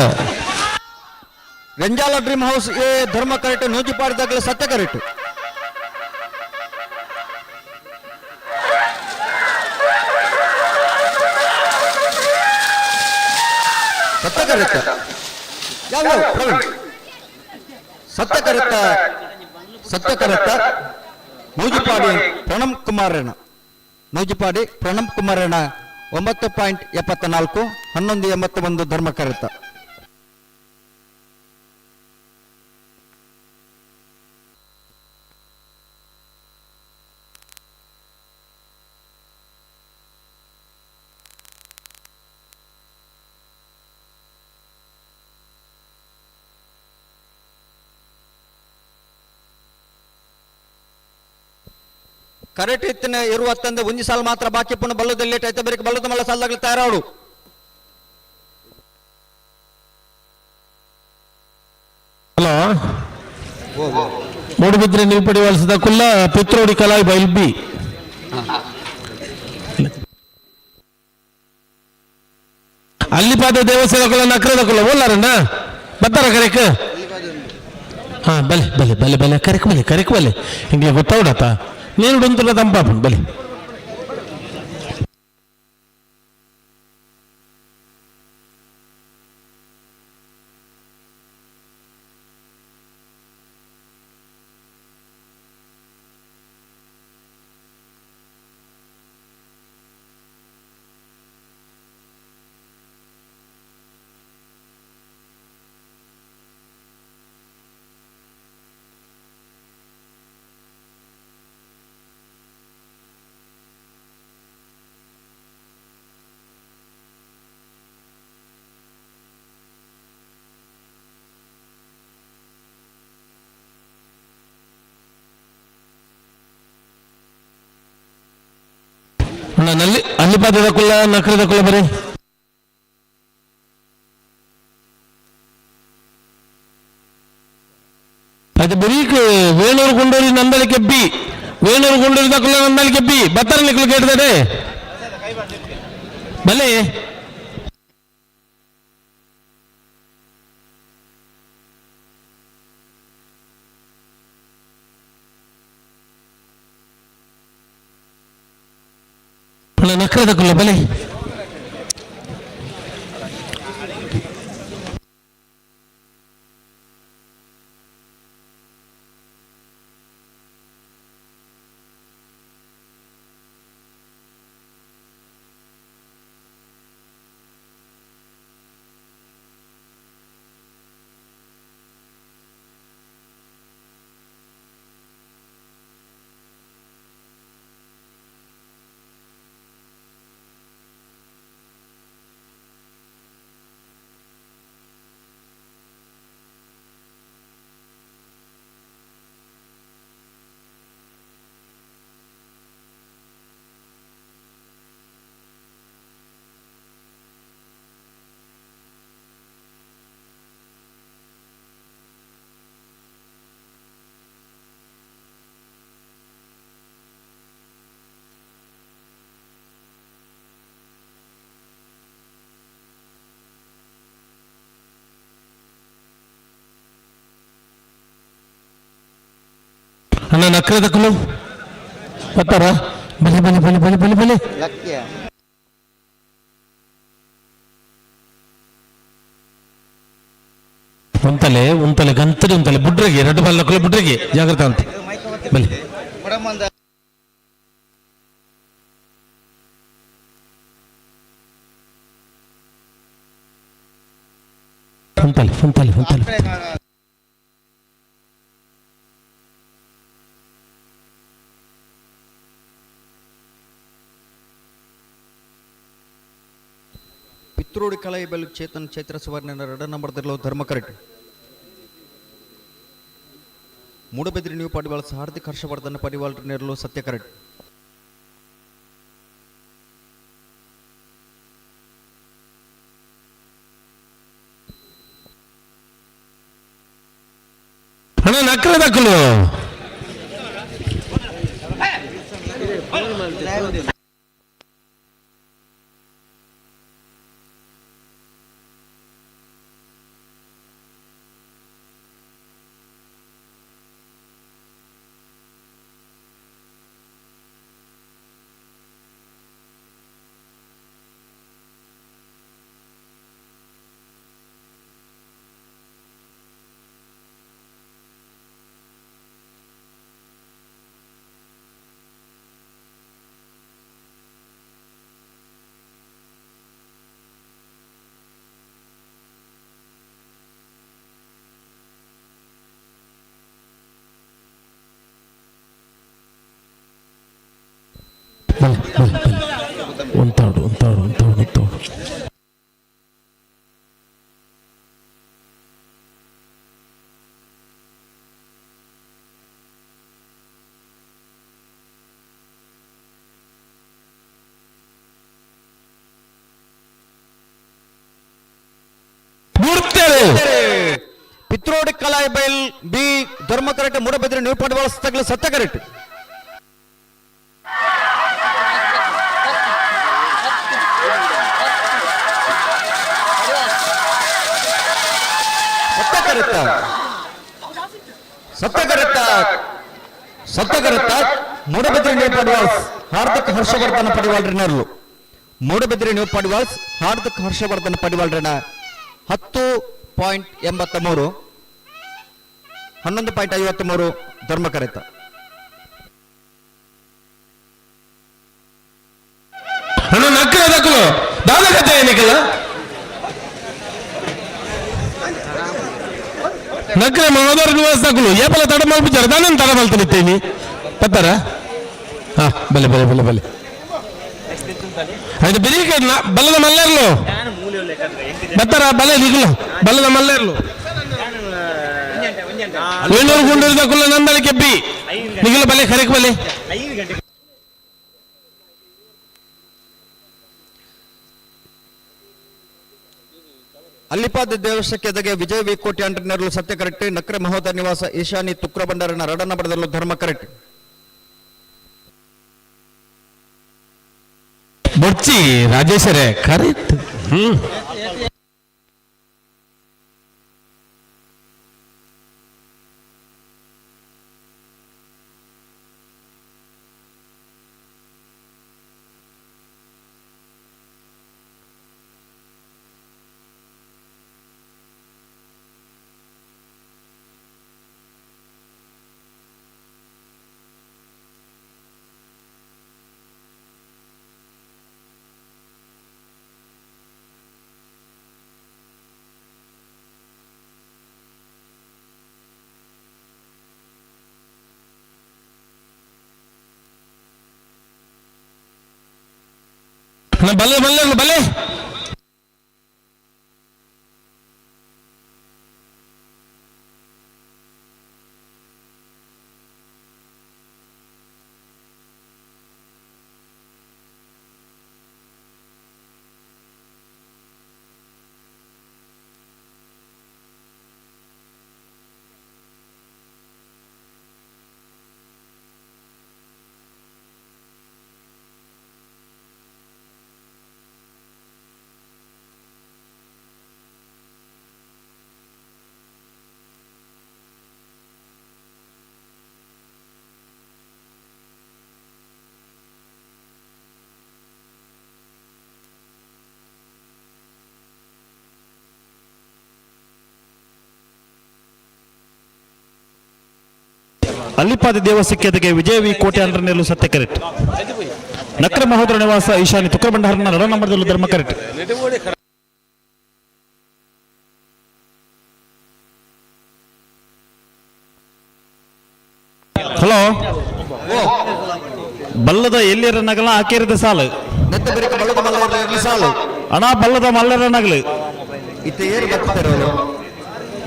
ರೆಂಜಾಲ ಡ್ರೀಮ್ ಹೌಸ್ ಎ ಧರ್ಮ ಕರೆಕ್ಟ್, ನೂಜಿಪಾಡಿದಾಗಲೇ ಸತ್ಯ ಕರೆಕ್ಟ್. ಸತ್ಯ ಕರೆಕ್ಟ್. ಯಾವ ಯಾವ ಪ್ರವೀಣ್? ಸತ್ಯ ಕರೆಕ್ಟ್, ಸತ್ಯ ಕರೆಕ್ಟ್. ನೂಜಿಪಾಡಿ ಪ್ರಣಮ್ ಕುಮಾರಣ್ಣ, ನೂಜಿಪಾಡಿ ಪ್ರಣಮ್ ಕುಮಾರಣ್ಣ 9.74, 11.81 ಧರ್ಮ ಕರೆತ. ಕರೆಕ್ಟ್ ಇತ್ತಿನ ಇರುವತ್ತಂದೆ ಒಂಜಿ ಸಾಲ ಮಾತ್ರ ಬಾಕಿ ಪುನಃ ಬಲ್ಲದಲ್ಲಿ ಲೇಟ್ ಆಯ್ತು. ಬೇರೆ ಬಲ್ಲದ ಮಲ್ಲ ಸಾಲದಾಗಲಿ ತಯಾರಾಡು. ಹಲೋ, ಮೂಡುಬಿದ್ರೆ ನಿಲ್ಪಡಿ ವಲಸದ ಕುಲ್ಲ ಪಿತ್ರೋಡಿ ಕಲಾಯಿ ಬೈಲ್ಬಿ. ಅಲ್ಲಿಪಾದ ದೇವಸ್ಥಾನ ಕುಲ್ಲ ನಕ್ರದ ಕುಲ್ಲ ಓಲಾರಣ್ಣ ಬರ್ತಾರ ಕರೆಕ್. ಹಾ ಬಲೆ ಬಲೆ ಬಲೆ ಬಲೆ ಕರೆಕ್ ಬಲೆ ಕರೆಕ್ ಬಲೆ ಹಿಂಗೆ ಗೊತ್ತಾವಡತ ನೀನು ಬಂತಲ್ಲ ತಂಪಾಪು ಬಲೆ. ನಲ್ಲಿ ಅಲ್ಲಿಪಾದದ ಕುಲ್ಲ ನಕ್ರದ ಕುಲ್ಲ ಬರೀ. ಅದು ಬರೀಕ್ ವೇಣೂರು ಗುಂಡೂರಿ ನಂದಳಿಕೆ ಬಿ, ವೇಣೂರು ಗುಂಡೂರಿ ದಕ್ಕುಲ ನಂದಳಿಕೆ ಬಿ ಬತ್ತರ ನಿಕ್ಲು ಕೇಳ್ತಾರೆ ಬಲೆ. ನಕ್ರದ ಕುಲ್ಲ ಬಲೆ. ಅಣ್ಣ ನಕ್ರದ ಕುಲು ಬರ್ತಾರ ಬಲೆ ಬಲೆ ಬಲೆ ಬಲೆ ಬಲೆ ಬಲೆ. ಉಂತಲೆ ಉಂತಲೆ ಗಂತರಿ ಉಂತಲೆ ಬುಡ್ರಗೆ ಎರಡು ಬಲ್ಲ ಕುಲ ಬುಡ್ರಗೆ ಜಾಗ್ರತೆ ಅಂತ ಬಲೆ. ಉಂತಲೆ ಉಂತಲೆ ಉಂತಲೆ. ಪಿತ್ರೋಡಿ ಕಲಾಯಿಬೆಲ್ ಚೇತನ್ ಚೈತ್ರ ಸುವರ್ಣನ ಎರಡ ನಂಬರ್ದಿರಲು ಧರ್ಮ ಕರೆಕ್ಟ್. ಮೂಡಬೆದ್ರಿ ನ್ಯೂ ಪಡಿವಾಳ ಹಾರ್ದಿಕ್ ಹರ್ಷವರ್ಧನ ಪಡಿವಾಳ ನೆರಳು ಸತ್ಯ ಕರೆಕ್ಟ್. ಅಣ್ಣ ನಕ್ರೆ ದಕ್ಕಲು. ಬಲೆ ಬಲೆ ಬಲೆ, ಒಂತಾಡು ಒಂತಾಡು ಒಂತಾಡು ಒಂತಾಡು. ಮೂರ್ತೇವೆ. ಪಿತ್ರೋಡಿ ಕಲಾಯಿಬೈಲ್ ಬಿ ಧರ್ಮ ಕರೆಕ್ಟ್. ಮೂಡಬೆದ್ರಿ ನ್ಯೂ ಪಡಿವಾಳ ಸತ್ಯ ಕರೆಕ್ಟ್. ಸತ್ಯ ಕರೆಕ್ಟ್, ಸತ್ಯ ಕರೆಕ್ಟ್, ಸತ್ಯ ಕರೆಕ್ಟ್. ಮೂಡಬಿದ್ರಿ ನ್ಯೂ ಪಡಿವಾಳ್ಸ್ ಹಾರ್ದಿಕ್ ಹರ್ಷವರ್ಧನ ಪಡಿವಾಳ್ರಿನರ್ಲು. ಮೂಡಬಿದ್ರಿ ನ್ಯೂ ಪಡಿವಾಳ್ಸ್ ಹಾರ್ದಿಕ್ ಹರ್ಷವರ್ಧನ ಪಡಿವಾಳ್ರನ 10.83, 11.53 ಧರ್ಮ ಕರೆತ. ಅಣ್ಣ ನಕ್ರೆ ದಕ್ಕಲು, ದಾದ ಕತೆ ಏನಕ್ಕೆಲ್ಲ? ನಕ್ರೆ ಮಹೋದರ ನಿವಾಸ ದಕ್ಕಲು ಏಪಲ ತಡ ಮಲ್ಪಿಚಾರ ದಾನೇನು ತಡ ಮಲ್ತನಿತ್ತೇನಿ ಪತ್ತಾರ. ಹಾ ಬಲೆ ಬಲೆ ಬಲೆ ಬಲೆ. ಆಯ್ತು, ಬಿರಿ ಬಲ್ಲದ ಮಲ್ಲೇರ್ಲು ಬತ್ತಾರ? ಬಲೆ ನಿಗುಲು ಬಲ್ಲದ ಮಲ್ಲೇರ್ಲು. ವೇಣೂರು ಗುಂಡೂರು ದಕ್ಕುಲ ನಂದಳಿಕೆ ಬಿ ನಿಗುಲು ಬಲೆ ಖರೇಕ್ ಬಲೆ. ಅಲ್ಲಿಪಾದ ದೇವಸ್ಥಕ್ಕೆ ಎದಗೆ ವಿಜಯ್ ವಿ ಕೋಟಿ ಅಂಟರ್ನರ್ಲು ಸತ್ಯ ಕರೆಕ್ಟ್. ನಕ್ರೆ ಮಹೋದರ ನಿವಾಸ ಈಶಾನಿ ತುಕ್ರ ಭಂಡಾರನ ರಡನ ಬಡದಲ್ಲೂ ಧರ್ಮ ಕರೆಕ್ಟ್. ಬೊಚ್ಚಿ ರಾಜೇಶ್ವರೇ ಕರೆಕ್ಟ್. ಹ್ಮ್. ಬಲೆ ಬಲ್ಲೆ ಬಲೆ. ಅಲ್ಲಿಪಾದಿ ದೇವಸ್ಥಕ್ಕೆ ವಿಜಯ ವಿ ಕೋಟೆ ಅಂಡ್ರನೆಲ್ಲು ಸತ್ಯ ಕರೆಕ್ಟ್. ನಕ್ರ ಮಹೋದರ ನಿವಾಸ ಈಶಾನಿ ತುಕ್ರಬಂಡಹರನ ನಡ ನಂಬರ್ದಲ್ಲೂ ಧರ್ಮ ಕರೆಕ್ಟ್. ಹಲೋ ಬಲ್ಲದ ಎಲ್ಲಿರ ನಗಲ ಹಾಕಿರದ ಸಾಲು. ನೆತ್ತ ಬೆರಿಕ ಬಲ್ಲದ ಮಲ್ಲರ ಸಾಲು. ಅಣ್ಣ ಬಲ್ಲದ ಮಲ್ಲರ ನಗಲು. ಇತ್ತೆ ಏರು ಬರ್ತಾರೆ?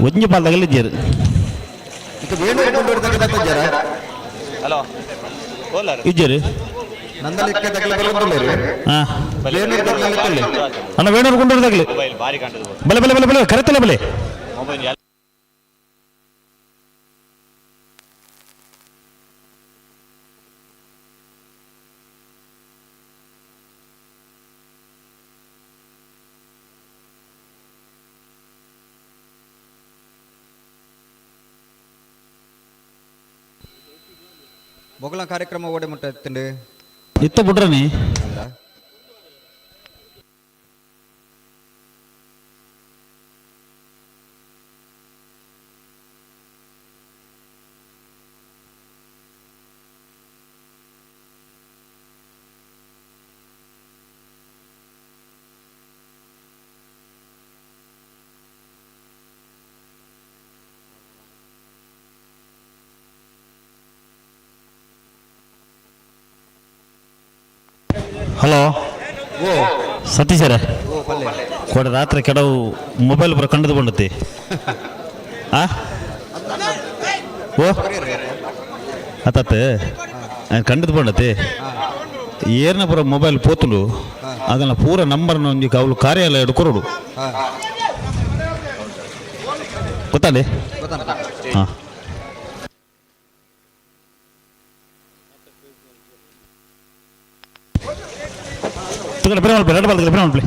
ಒಂಜಿ ಪಾಲ್ದಗಲ್ ಇಜ್ಜೇರು. ಇತ್ತೆ ವೇಣೂರು ಗುಂಡೂರು ತಗ ಬತ್ತಜ್ಜಾರ? ಇಜ್ಜೇರು. ನಂದಲಿಕ್ಕೆ ತಗಲ ಬರೋದಿಲ್ಲ. ಹಾ. ವೇಣೂರು ತಗಲ. ಅಣ್ಣ ವೇಣೂರು ಗುಂಡೂರು ತಗಲಿ. ಬಲೆ ಬಲೆ ಬಲೆ ಬಲೆ ಕರೆತಲ್ಲ ಬಲೆ. ಮೊಗಲ ಕಾರ್ಯಕ್ರಮ ಓಡೆ ಮುಟ್ಟ ಎತ್ತಂಡು. ಇತ್ತ ಬಿಡ್ರನಿ. ಹಲೋ. ಓ. ಸತೀಶರೇ. ಓ ಪಲ್ಲೆ. ಕೊಡ ರಾತ್ರಿ ಕೆಲವು ಮೊಬೈಲ್ ಬರ ಕಂಡದು ಬಂಡತಿ ಆ ಓ ಅತ್ತತ್ತ ಕಂಡದು ಬಂಡತಿ ಏರ್ನ ಪುರ ಮೊಬೈಲ್ ಪೋತುಂಡು ಅದನ್ನ ಪೂರ ನಂಬರ್ನ ಒಂಜಿ ಅವಳು ಕಾರ್ಯಾಲಯ ಕೊರಡು. ಗೊತ್ತಲ್ಲಿ. ಗೊತ್ತಾನ. ಹಾಂ ತಗೊಂಡು ಬೇರೆ ಮಲ್ಪಲೆ ಎರಡು ಬಾಲ್ದಲ್ಲಿ ಬೇರೆ ಮಲ್ಪಲೆ.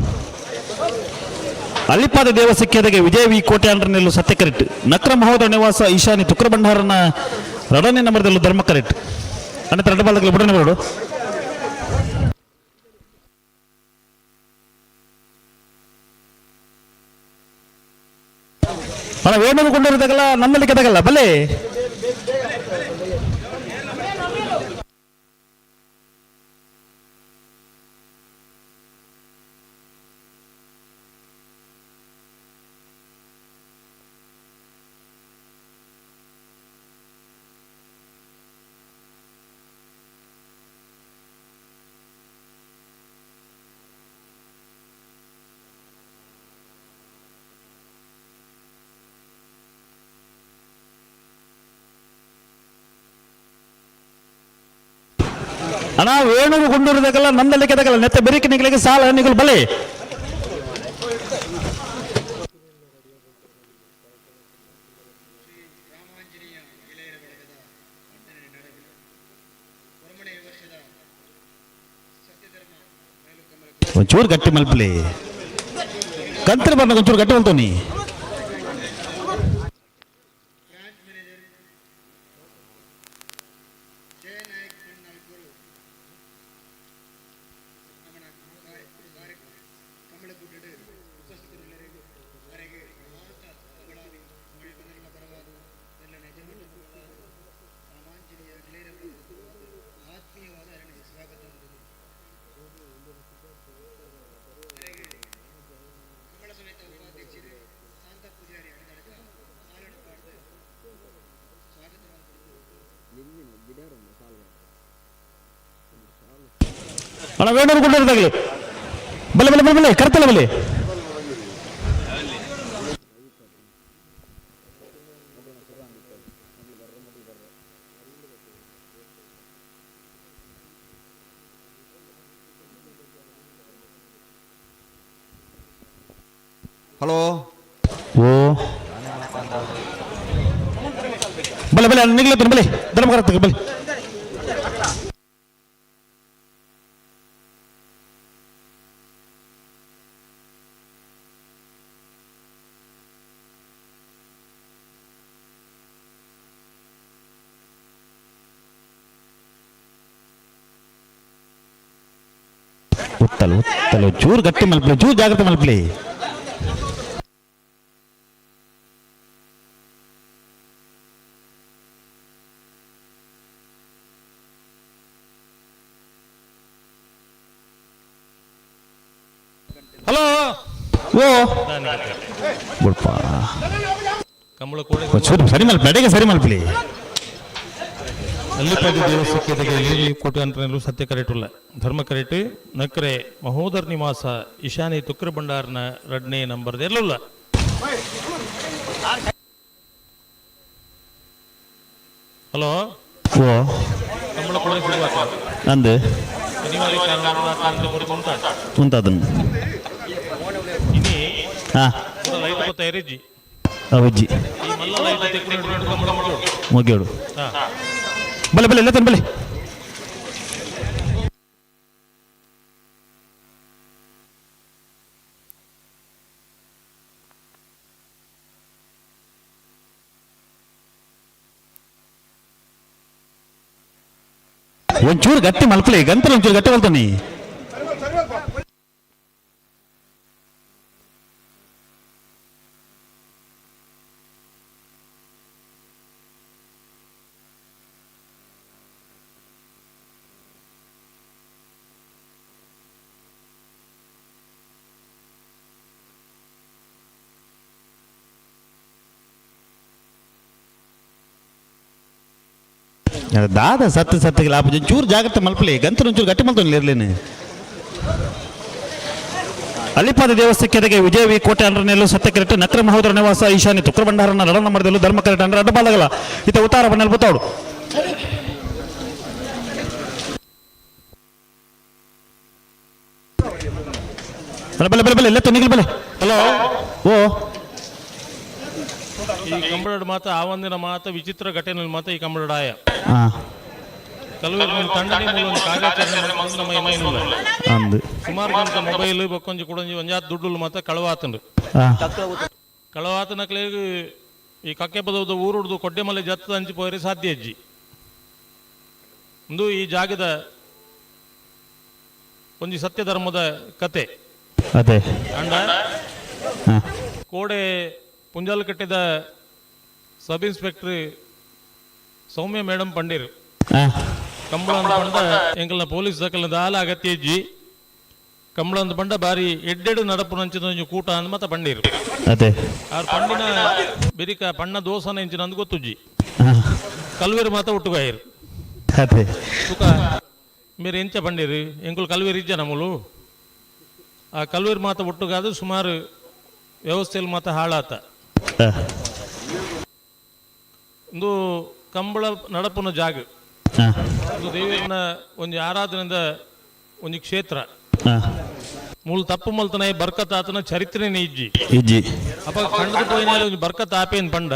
ಅಲ್ಲಿಪಾದ ದೇವಸಖ್ಯದಗೆ ವಿಜಯ ವಿ ಕೋಟೆ ಅಂಡ್ರನೆಲ್ಲು ಸತ್ಯ ಕರೆಕ್ಟ್. ನಕ್ರ ಮಹೋದರ ನಿವಾಸ ಈಶಾನಿ ತುಕ್ರ ಭಂಡಾರನ ಎರಡನೇ ನಂಬರ್ದಲ್ಲೂ ಧರ್ಮ ಕರೆಕ್ಟ್. ಅನಂತರ ಎರಡು ಬಾಲ್ದಲ್ಲಿ ಬುಡನೆ ಬರೋಡು. ಅಣ್ಣ ವೇಣು ಕೊಂಡಿರೋದಾಗಲ್ಲ ನಮ್ಮಲ್ಲಿ ಕೆದಾಗಲ್ಲ ಬಲೆ. ಅಣ್ಣ ವೇಣುಗು ಗುಂಡೂರದಾಗಲ್ಲ ನಂದಲ್ಲಿ ಕೆದಾಗಲ್ಲ ನೆತ್ತ ಬೆರಿಕೆ ನಿಗಳಿಗೆ ಸಾಲ ನಿಗಳು ಬಲೆ. ಒಂಚೂರು ಗಟ್ಟಿ ಮಲ್ಪಲಿ ಕಂತ್ರ ಬಂದಾಗ ಒಂಚೂರು ಗಟ್ಟಿ ಮಲ್ತೋನಿ. ಅಣ್ಣ ವೇಣೂರು ಗುಂಡೂರದಾಗಲಿ ಬಲೆ ಬಲೆ ಬಲೆ ಬಲೆ ಕರ್ತಲ್ಲ ಬಲೆ. ಹಲೋ. ಓ ಬಲೆ ಬಲೆ ನಿಗ್ಲತ್ತೀನಿ ಬಲೆ ಧರ್ಮ ಕರೆಕ್ಟ್ ಬಲೆ. ಉತ್ತಲು ಉತ್ತಲು ಚೂರು ಗಟ್ಟಿ ಮಲ್ಪಲಿ ಚೂರು ಜಾಗ್ರತೆ ಮಲ್ಪಲಿ. ಹಲೋ. ಓ ಬುಡ್ಪ. ಕಂಬಳ ಕೋಳಿ. ಚೂರು ಸರಿ ಮಲ್ಪ ಅಡಿಗೆ ಸರಿ ಮಲ್ಪಲಿ. ಅಲ್ಲಿಪದಿ ದೇವಸ್ಥಾನಕ್ಕೆ ಕೋಟಿ ಸತ್ಯ ಕರೆಟುಲ್ಲ ಧರ್ಮ ಕರೆಟ್ ನಕ್ರೆ ಮಹೋದರ್ ನಿವಾಸ ಈಶಾನಿ ತುಕ್ರ ಭಂಡಾರನ ರಡ್ನೇ ನಂಬರ್ ಎಲ್ಲುಲ್ಲ. ಹಲೋ. ಓ. ಕಂಬಳ ಕೂಡ ಶುರುವಾತ. ಅಂದು. ಅನಿವಾರ್ಯ ಕಾರಣದಿಂದ ಕಾರಣದಿಂದ ಉಂಟಾಟ. ಉಂತಾದನ್. ಇನಿ ಹಾ. ಲೈಟ್ ಗೊತ್ತಾಯಿರಿಜ್ಜಿ. ಅವಜ್ಜಿ. ಈ ಮಲ್ಲ ಲೈಟ್ ತೆಕ್ಕೊಂಡು ಕಂಬಳ ಮಾಡೋಡು. ಮುಗಿಯೋಡು. ಹಾ. ಬಲೆ ಬಲೆ ಇಲ್ಲ ಬಲೆ. ಒಂಚೂರು ಗಟ್ಟಿ ಮಲ್ಪಲೆ ಗಂತಲ ಒಂಚೂರು ಗಟ್ಟಿ ಮಲ್ತಾನೆ. ದಾದ ಸತ್ತು ಸತ್ತಿಗೆ ಲಾಭ, ಒಂಚೂರು ಜಾಗ್ರತೆ ಮಲ್ಪಲಿ ಗಂತಲ ಒಂಚೂರು ಗಟ್ಟಿ ಮಲ್ತಾನೆ ಇರ್ಲೇನೆ. ಅಲ್ಲಿಪಾದ ದೇವಸ್ಥಾನಕ್ಕೆ ವಿಜಯ ವಿ ಕೋಟೆ ಅಂಡ್ರನೆಲ್ಲು ಸತ್ಯ ಕರೆಕ್ಟ್. ನಕ್ರ ಮಹೋದರ ನಿವಾಸ ಈಶಾನ್ಯ ತುಕ್ರ ಭಂಡಾರನ ರಡನ ಮರದಲ್ಲೂ ಧರ್ಮ ಕರೆಕ್ಟ್ ಅಂಡ್ರ ಅಡ್ಡ ಬಾಲಗಲ ಇತ ಉತ್ತಾರ ಬಣ್ಣಲ್ಲಿ ಬತ್ತಾವಡು. ಬಲೆ ಬಲೆ ಬಲೆ ಬಲೆ ಇಲ್ಲ ನಿಗಲ್ ಬಲೆ. ಹಲೋ. ಓ. ಈ ಕಂಬಳಡ್ ಮಾತ ಆ ಒಂದಿನ ಮಾತ ವಿಚಿತ್ರ ಘಟನೆ ಮಾತ ಈ ಕಂಬಳಡ್ ಆಯ. ಹಾ. ಕಲುವೆರ್ ತಂಡನೆ ಮೂಲ ಒಂದು ಕಾರ್ಯಾಚರಣೆ ಮಲ್ಪುನ ನಮ್ಮ ಮೈನುಲ್ಲ. ಅಂದು. ಸುಮಾರು ಗಂಟೆ ಮೊಬೈಲ್ ಬೊಕ್ಕೊಂಜಿ ಕುಡೊಂಜಿ ಒಂಜಾತ್ ದುಡ್ಡುಲು ಮಾತ ಕಳವಾತಂಡು. ಹಾ. ಕಳವಾತನಕ್ಲೇಗ್ ಈ ಕಕ್ಕೆ ಪದವದ ಊರುಡ್ದು ಕೊಡ್ಡೆಮಲೆ ಜತ್ತ ಅಂಚಿ ಪೋಯರೆ ಸಾಧ್ಯ ಅಜ್ಜಿ. ಒಂದು ಈ ಜಾಗದ ಒಂಜಿ ಸತ್ಯ ಧರ್ಮದ ಕತೆ. ಅದೇ. ಅಂಡ ಹಾ. ಕೋಡೆ ಪುಂಜಾಲ್ ಕಟ್ಟಿದ ಸಬ್ ಇನ್ಸ್ಪೆಕ್ಟರ್ ಸೌಮ್ಯ ಮೇಡಮ್ ಪಂಡೀರ್ ಹಾ. ಕಂಬಳ ಅಂತ ಪಂಡ ಎಂಕಲ್ನ ಪೊಲೀಸ್ ದಕಲ್ನ ದಾಲ ಅಗತ್ಯ ಇಜ್ಜಿ, ಕಂಬಳ ಅಂತ ಪಂಡ ಬಾರಿ ಎಡ್ಡೆಡು ನಡಪು ನಂಚಿನ ಒಂಜಿ ಕೂಟ ಅಂದ್ ಮತ್ತ ಪಂಡೀರು. ಅದೇ. ಆರ್ ಪಂಡಿನ ಬಿರಿಕ ಪಣ್ಣ ದೋಸನ ಇಂಚಿನ ಅಂದ್ ಗೊತ್ತುಜ್ಜಿ. ಹಾ. ಕಲ್ವೇರು ಮಾತ ಒಟ್ಟುಗಾಯಿರು. ಅದೇ. ತುಕ మీరు ಎಂಚ ಪಂಡೀರು ಎಂಕುಲು ಕಲ್ವೇರು ಇಜ್ಜ ನಮ್ಮಲು ಆ ಕಲ್ವೇರು ಮಾತ ಒಟ್ಟುಗಾದು ಸುಮಾರು ವ್ಯವಸ್ಥೆಯಲ್ಲಿ ಮಾತ ಹಾಳಾತ. ಹಾ. ಒಂದು ಕಂಬಳ ನಡಪುನ ಜಾಗ. ಹಾ. ಒಂದು ದೇವರನ ಒಂಜಿ ಆರಾಧನೆದ ಒಂಜಿ ಕ್ಷೇತ್ರ. ಹಾ. ಮೂಲ ತಪ್ಪು ಮಲ್ತನ ಬರ್ಕತ್ ಆತನ ಚರಿತ್ರೆನೇ ಇಜ್ಜಿ. ಇಜ್ಜಿ. ಅಪ್ಪ ಕಂಡದು ಪೋಯಿನಾಲೆ ಒಂಜಿ ಬರ್ಕತ್ ಆಪೇನ್ ಪಂಡ.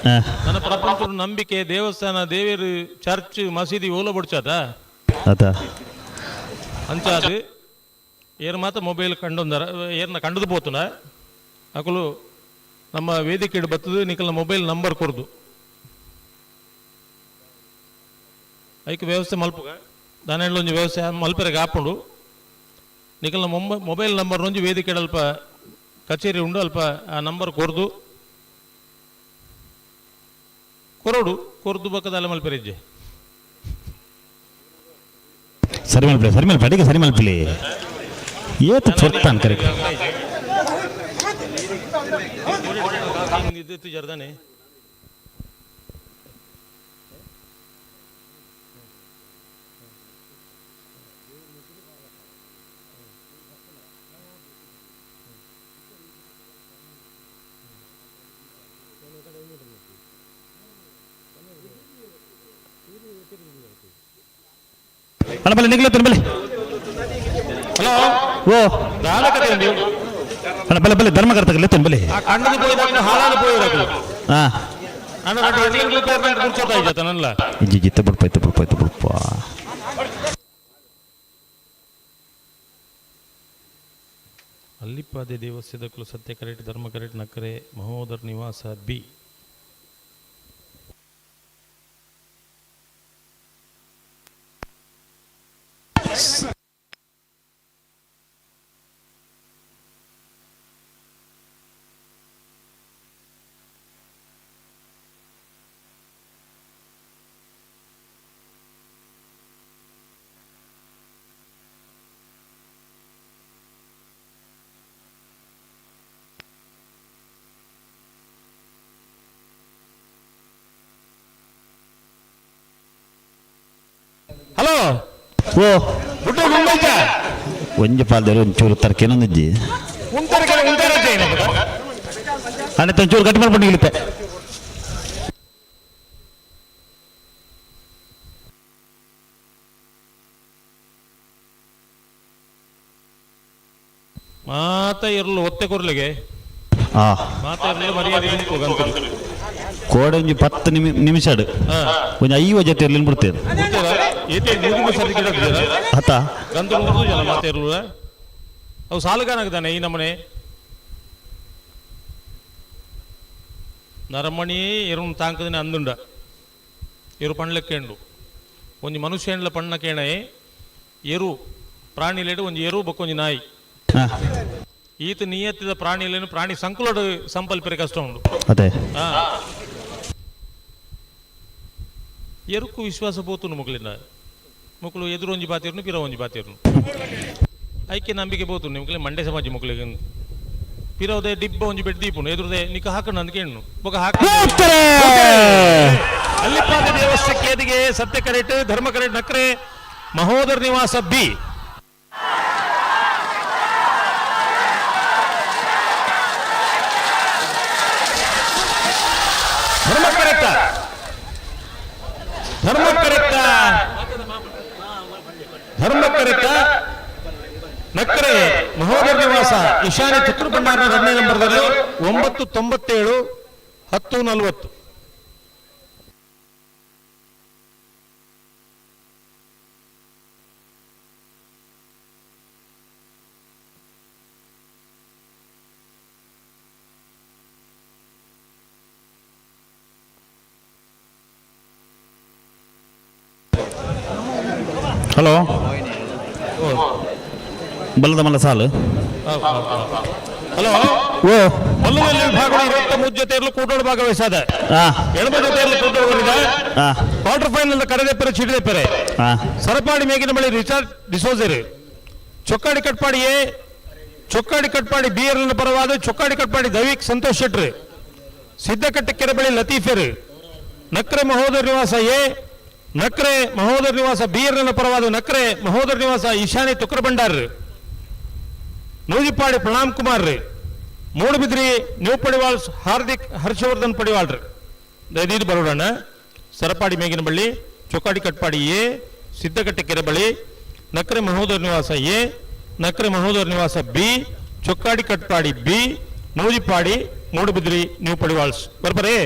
ಹಾ. ನನ್ನ ಪ್ರಪಂಚದ ನಂಬಿಕೆ ದೇವಸ್ಥಾನ ದೇವೇರು ಚರ್ಚ್ ಮಸೀದಿ ಓಲ ಬುಡ್ಚಾತ. ಅದ. ಅಂಚಾದು ಏರ್ ಮಾತ ಮೊಬೈಲ್ ಕಂಡೊಂದರ ಏರ್ನ ಕಂಡದು ಪೋತುನ ಅಕುಲು ನಮ್ಮ ವೇದಿಕೆ ಬತ್ತದು ನಿಕಲ್ನ ಮೊಬೈಲ್ ನಂಬರ್ ಕೊರ್ದು ಐಕ್ ವ್ಯವಸ್ಥೆ ಮಲ್ಪುಗ ದಾನೆಡ್ಲ ಒಂಜಿ ವ್ಯವಸ್ಥೆ ಮಲ್ಪೆರೆಗ್ ಆಪುಂಡು. ನಿಕಲ್ನ ಮೊಬೈಲ್ ನಂಬರ್ ಒಂಜಿ ವೇದಿಕೆ ಅಲ್ಪ ಕಚೇರಿ ಉಂಡು ಅಲ್ಪ ಆ ನಂಬರ್ ಕೊರ್ದು ಕೊರಡು ಕೊರ್ದು ಬಕ್ಕದ ಮಲ್ಪೆರೆಜ್ಜೆ. ಸರಿ ಮಲ್ಪಲೆ ಸರಿ ಮಲ್ಪಲೆ ಅಡಿಗೆ ಸರಿ ಮಲ್ಪಲೆ ಏತು ಚೊರ್ತಾನ್ ಕರೆಕ್ಟ್. ಜರ್ದಾನೆ. ಅಲ್ಲ ಬಲೆ ನಿಗ್ಲ ಬಲೆ. ಹಲೋ. ಓ. ದಾಲ ಕತೆ ಉಂಡು. ಅಲ್ಲ ಬಲೆ ಬಲೆ ಧರ್ಮಕರ್ತಗಲ್ಲ ಬಲೆ. ಆ ಕಣ್ಣದು ಪೋಯಿದಾಗ ಹಾಳಾದ ಪೋಯಿರಕು. ಹಾ. ಅಣ್ಣ ರಡ್ಡು ಎಣ್ಣೆ ಪೇರ್ಮೆಂಟ್ ಕುಡ್ಸೋತಾ ಇದ್ದ ನನ್ನಲ್ಲ. ಇಜ್ಜಿ ಜಿತ್ತ ಬುಡ್ಪ ಇತ್ತು ಬುಡ್ಪ ಇತ್ತು ಬುಡ್ಪ. ಅಲ್ಲಿಪ್ಪಾದೆ ದೇವಸ್ಥಾನಕ್ಕೂ ಸತ್ಯ ಕರೆಕ್ಟ್ ಧರ್ಮ ಕರೆಕ್ಟ್ ನಕ್ಕರೆ ಮಹೋದರ್ ನಿವಾಸ ಬಿ. ಹಲೋ. ಓ. ಗುಡ್ಡ ಗುಂಡೈತ. ಒಂಜಿ ಪಾಲ್ದೇರು ಒಂಚೂರು ತರಕೇನೊಂದಿಜ್ಜಿ. ಉಂತಾರೆ ಕಡೆ ಉಂತಾರೆ. ಅಣ್ಣ, ಒಂಚೂರು ಗಟ್ಟಿ ಮಾಡ್ಕೊಂಡು ಇಳಿತೆ. ಮಾತ ಇರಲು ಒತ್ತೆ ಕೊರ್ಲಿಗೆ. ಮಾತ ಇರಲು ಮರ್ಯಾದೆ ಉಂಟು ಗಂತಲು. ಕೋಡೆ ಒಂಜಿ 10 ನಿಮಿಷ ಒಂಜಿ 50 ಜೊತೆ ಇರ್ಲಿನ್ ಬಿಡ್ತೇನೆ. ಏತೆ ಮೂರು ಸರಿ ಗಿಡ. ಹತ. ಗಂತಲು ಮೂರು ಜನ ಮಾತ ಇರಲು. ಅವು ಸಾಲುಗಾನಾಗ್ದಾನೆ ಈ ನಮ್ಮನೆ ನರಮಣಿ ಎರುನ್ ತಾಂಕದಿನ ಅಂದುಂಡ ಎರು ಪಣ್ಲೆಕ್ಕೆಂಡು ಒಂಜಿ ಮನುಷ್ಯಂಡ್ಲ ಪಣ್ಣ ಕೇಣೆ ಎರು ಪ್ರಾಣಿಲೇಡು ಒಂಜಿ ಎರು ಬೊಕ್ಕೊಂಜಿ ನಾಯಿ. ಈತ ನಿಯತ್ತಿದ ಪ್ರಾಣಿಲೇನು ಪ್ರಾಣಿ ಸಂಕುಲಡು ಸಂಪಲ್ಪರೆ ಕಷ್ಟ ಉಂಡು. ಅದೇ. ಎರುಕು ವಿಶ್ವಾಸ ಪೋತುಂಡು ಮುಕ್ಲಿಂದ. ಮುಕ್ಲು ಎದುರು ಒಂಜಿ ಬಾತಿರ್ನು, ಪಿರ ಒಂಜಿ ಬಾತಿರ್ನು. ಐಕೆ ನಂಬಿಕೆ ಪೋತುಂಡು ಮುಕ್ಲೆ. ಮಂಡೆ ಸಮಾಜ ಮುಕ್ಲಿಗೆ ಪಿರವದೆ ಡಿಬ್ಬ ಒಂಜಿ ಬೆಡ್ ದೀಪುಂಡು, ಎದುರುದೆ ನಿಕ್ಕ ಹಾಕಂಡು ಅಂದ್ಕೇಣ್ಣು ಬೊಕ ಹಾಕ. ಅಲ್ಲಿಪ್ಪಾದ ದೇವಸ್ಥಕ್ಕೆ ಎದಿಗೆ ಸತ್ಯ ಕರೆಟ್, ಧರ್ಮ ಕರೆಟ್. ನಕ್ರೆ ಮಹೋದರ ನಿವಾಸ ಬಿ. ಧರ್ಮ ಕರೆಕ್ಟ, ಧರ್ಮ ಕರೆಕ್ಟ, ಧರ್ಮ ಕರೆಕ್ಟ. ನಕ್ಕರೆ ಮಹೋದರ ನಿವಾಸ ಈಶಾನ್ಯ ಚಿತ್ರಭಂಡಾರ 2ನೇ ನಂಬರ್ದಲ್ಲಿ. 9:97, 10:40. ಹಲೋ, ಬಲ್ಲದ ಮಲ್ಲ ಸಾಲು. ಹಲೋ. ಓ. ಮಲ್ಲದಲ್ಲಿ ವಿಭಾಗಗಳು 23 ಜೊತೆ ಇರಲು ಕೂಟೋಡು ಭಾಗವಹಿಸಾದ. 80 ಜೊತೆ ಇರಲು ಕೂಟೋಡು. ಕ್ವಾರ್ಟರ್ ಫೈನಲ್ ಕರೆದೆಪ್ಪರೆ ಚಿಡಿದೆಪ್ಪರೆ. ಸರಪಾಡಿ ಮೇಗಿನ ಬಳಿ ರಿಚಾರ್ಡ್ ಡಿಸೋಜರ್, ಚೊಕ್ಕಾಡಿ ಕಟ್ಪಾಡಿ ಎ, ಚೊಕ್ಕಾಡಿ ಕಟ್ಪಾಡಿ ಬಿ ಎರನ ಪರವಾದ ಚೊಕ್ಕಾಡಿ ಕಟ್ಪಾಡಿ ದವಿಕ್ ಸಂತೋಷ್ ಶೆಟ್ರ್, ಸಿದ್ದಕಟ್ಟೆ ಕೆರೆ ಬಳಿ ಲತೀಫೆರ್. ನಕ್ರೆ ಮಹೋದರ ನಿವಾಸ ಎ, ನಕ್ರೆ ಮಹೋದರ ನಿವಾಸ ಬಿ ಎರನ ಪರವಾದ ನಕ್ರೆ ಮಹೋದರ ನಿವಾಸ ಈಶಾನಿ ತುಕ್ರ ಭಂಡಾರ್, ನೂಜಿಪಾಡಿ ಪ್ರಣಾಮ್ ಕುಮಾರ್, ಮೂಡುಬಿದ್ರಿ ನ್ಯೂ ಪಡಿವಾಳ್ ಹಾರ್ದಿಕ್ ಹರ್ಷವರ್ಧನ್ ಪಡಿವಾಳ್ರಿ. ದಯದೀದು ಬರೋಣ. ಸರಪಾಡಿ ಮೇಗಿನ ಬಳ್ಳಿ ಚೊಕ್ಕಾಡಿ ಕಟ್ಪಾಡಿ ಎ, ಸಿದ್ದಕಟ್ಟೆ ಕೆರೆ ಬಳಿ ನಕ್ರೆ ಮಹೋದರ ನಿವಾಸ ಎ, Nakre Mahodara Nivasa B, Chokkadi Katpadi B, Nujipadi Moodbidri new Padivals ಬರ್ಬರೇ.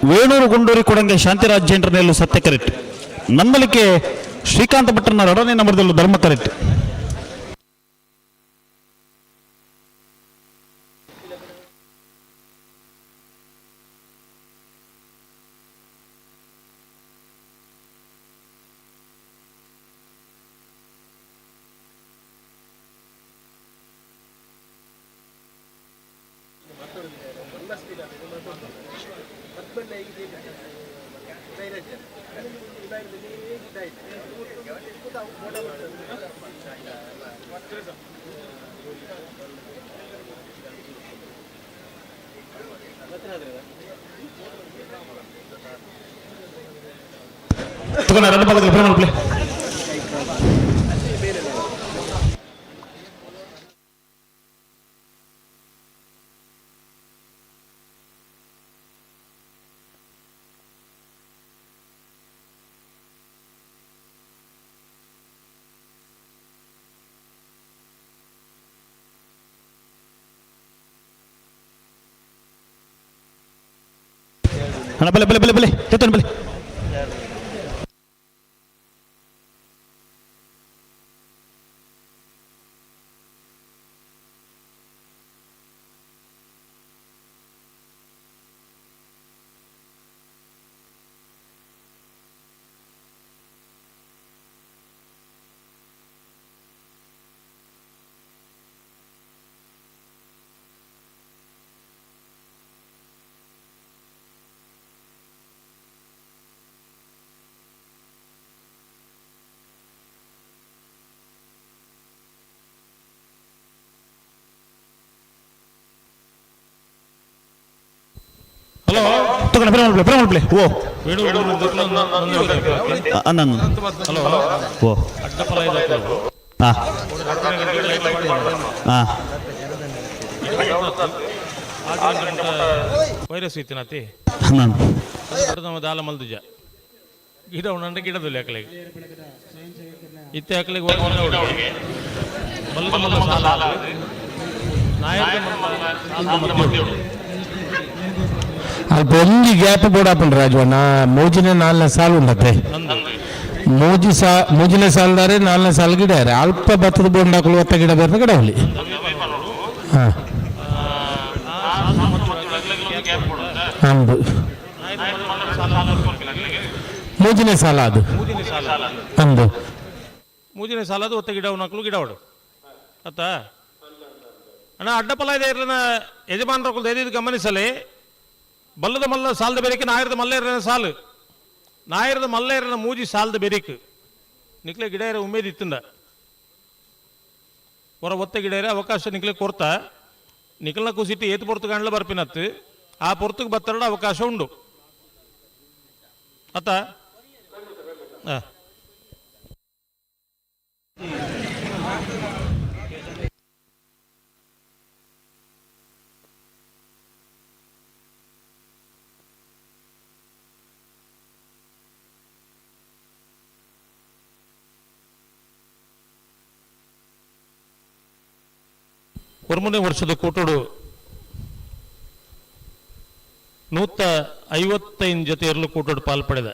ವೇಣೂರು ಗುಂಡೂರಿ ಕೊಡಂಗೆ ಶಾಂತಿರಾಜ್ ಜೈನರನೆಲ್ಲೂ ಸತ್ಯ ಕರೆಕ್ಟ್. ನಂದಲಿಕೆ ಶ್ರೀಕಾಂತ ಭಟ್ಟನ 2ನೇ ನಂಬರ್ದಲ್ಲೂ ಧರ್ಮ ಕರೆಕ್ಟ್. ತಗೊಂಡ ಎರಡು ಪದಗಳು ಪ್ರೇಮ ಪ್ಲೇ. ಅಣ್ಣ, ಬಲೆ ಬಲೆ ಬಲೆ ಬಲೆ ಚೇತನ್ ಬಲೆ. ಹಲೋ. ತಗೊಂಡ ಬೇರೆ ಮಾಡ್ಪ್ಲೆ, ಬೇರೆ ಮಾಡ್ಪ್ಲೆ. ಓ. ಅನ್ನ. ಹಲೋ. ಓ. ಅಡ್ಡಪಲ. ಹಾ ಹಾ. ವೈರಸ್ ಇತ್ತಿನತಿ. ಅನ್ನ. ನಮ್ಮ ದಾಲ ಮಲ್ದುಜ ಗಿಡ ಉಂಡ ಗಿಡದಲ್ಲಿ ಅಕಲಿಗೆ ಇತ್ತೆ ಅಕಲಿಗೆ ಮಲ್ಲದ ಮಲ್ಲ ಸಾಲ ನಾಯಕ. ಅಲ್ಪ ಒಂಜಿ ಗ್ಯಾಪ್ ಬೋಡಾಪುಂಡು ರಾಜವಣ್ಣ. ಮೂಜಿನ ನಾಲ್ನೇ ಸಾಲು ಉಂಡತ್ತೆ. ಮೂಜಿ ಸಾ ಮೂಜಿನ ಸಾಲ್ದಾರೆ, ನಾಲ್ನೇ ಸಾಲು ಗಿಡ ಅಲ್ಪ ಭತ್ತದ ಬೋಂಡಾಕಲು ಒತ್ತ ಗಿಡ ಬೇರೆ ಗಿಡ ಹುಲಿ. ಹಾ, ಅಂದು ಮೂಜಿನ ಸಾಲ ಅದು ಅಂದು. ಮೂಜಿನ ಸಾಲದು ಒತ್ತ ಗಿಡ ನಕಲು ಗಿಡ ಹೊಡು ಅತ್ತ ಅಣ್ಣ. ಅಡ್ಡಪಲ ಇದೆ ಇರ್ಲಿನ ಯಜಮಾನರ ದಯದಿದ್ದು ಗಮನಿಸಲಿ. ಬಲ್ಲದ ಮಲ್ಲ ಸಾಲದ ಬೆರಿಕೆ, ನಾಯರದ ಮಲ್ಲೇರನ ಸಾಲು, ನಾಯರದ ಮಲ್ಲೇರನ ಮೂಜಿ ಸಾಲದ ಬೆರಿಕ್ ನಿಕ್ಲೆ ಗಿಡ ಇರೋ ಉಮೇದ್ ಇತ್ತಂದ ಹೊರ ಒತ್ತ ಗಿಡ ಇರೋ ಅವಕಾಶ ನಿಕ್ಲೆ ಕೊರ್ತ. ನಿಖಲ್ನ ಕುಸಿಟ್ಟು ಏತು ಪೊರ್ತು ಗಂಡ್ಲ ಬರ್ಪಿನತ್ತು. ಆ ಪೊರ್ತುಗೆ ಬತ್ತರಡ ಅವಕಾಶ ಉಂಡು ಅತ್ತ. ಹಾಂ. ಒರ್ಮನೆ ವರ್ಷದ ಕೂಟಡು 155 ಜೊತೆ ಎರಲು ಕೂಟಡು ಪಾಲ್ಪಡೆದ.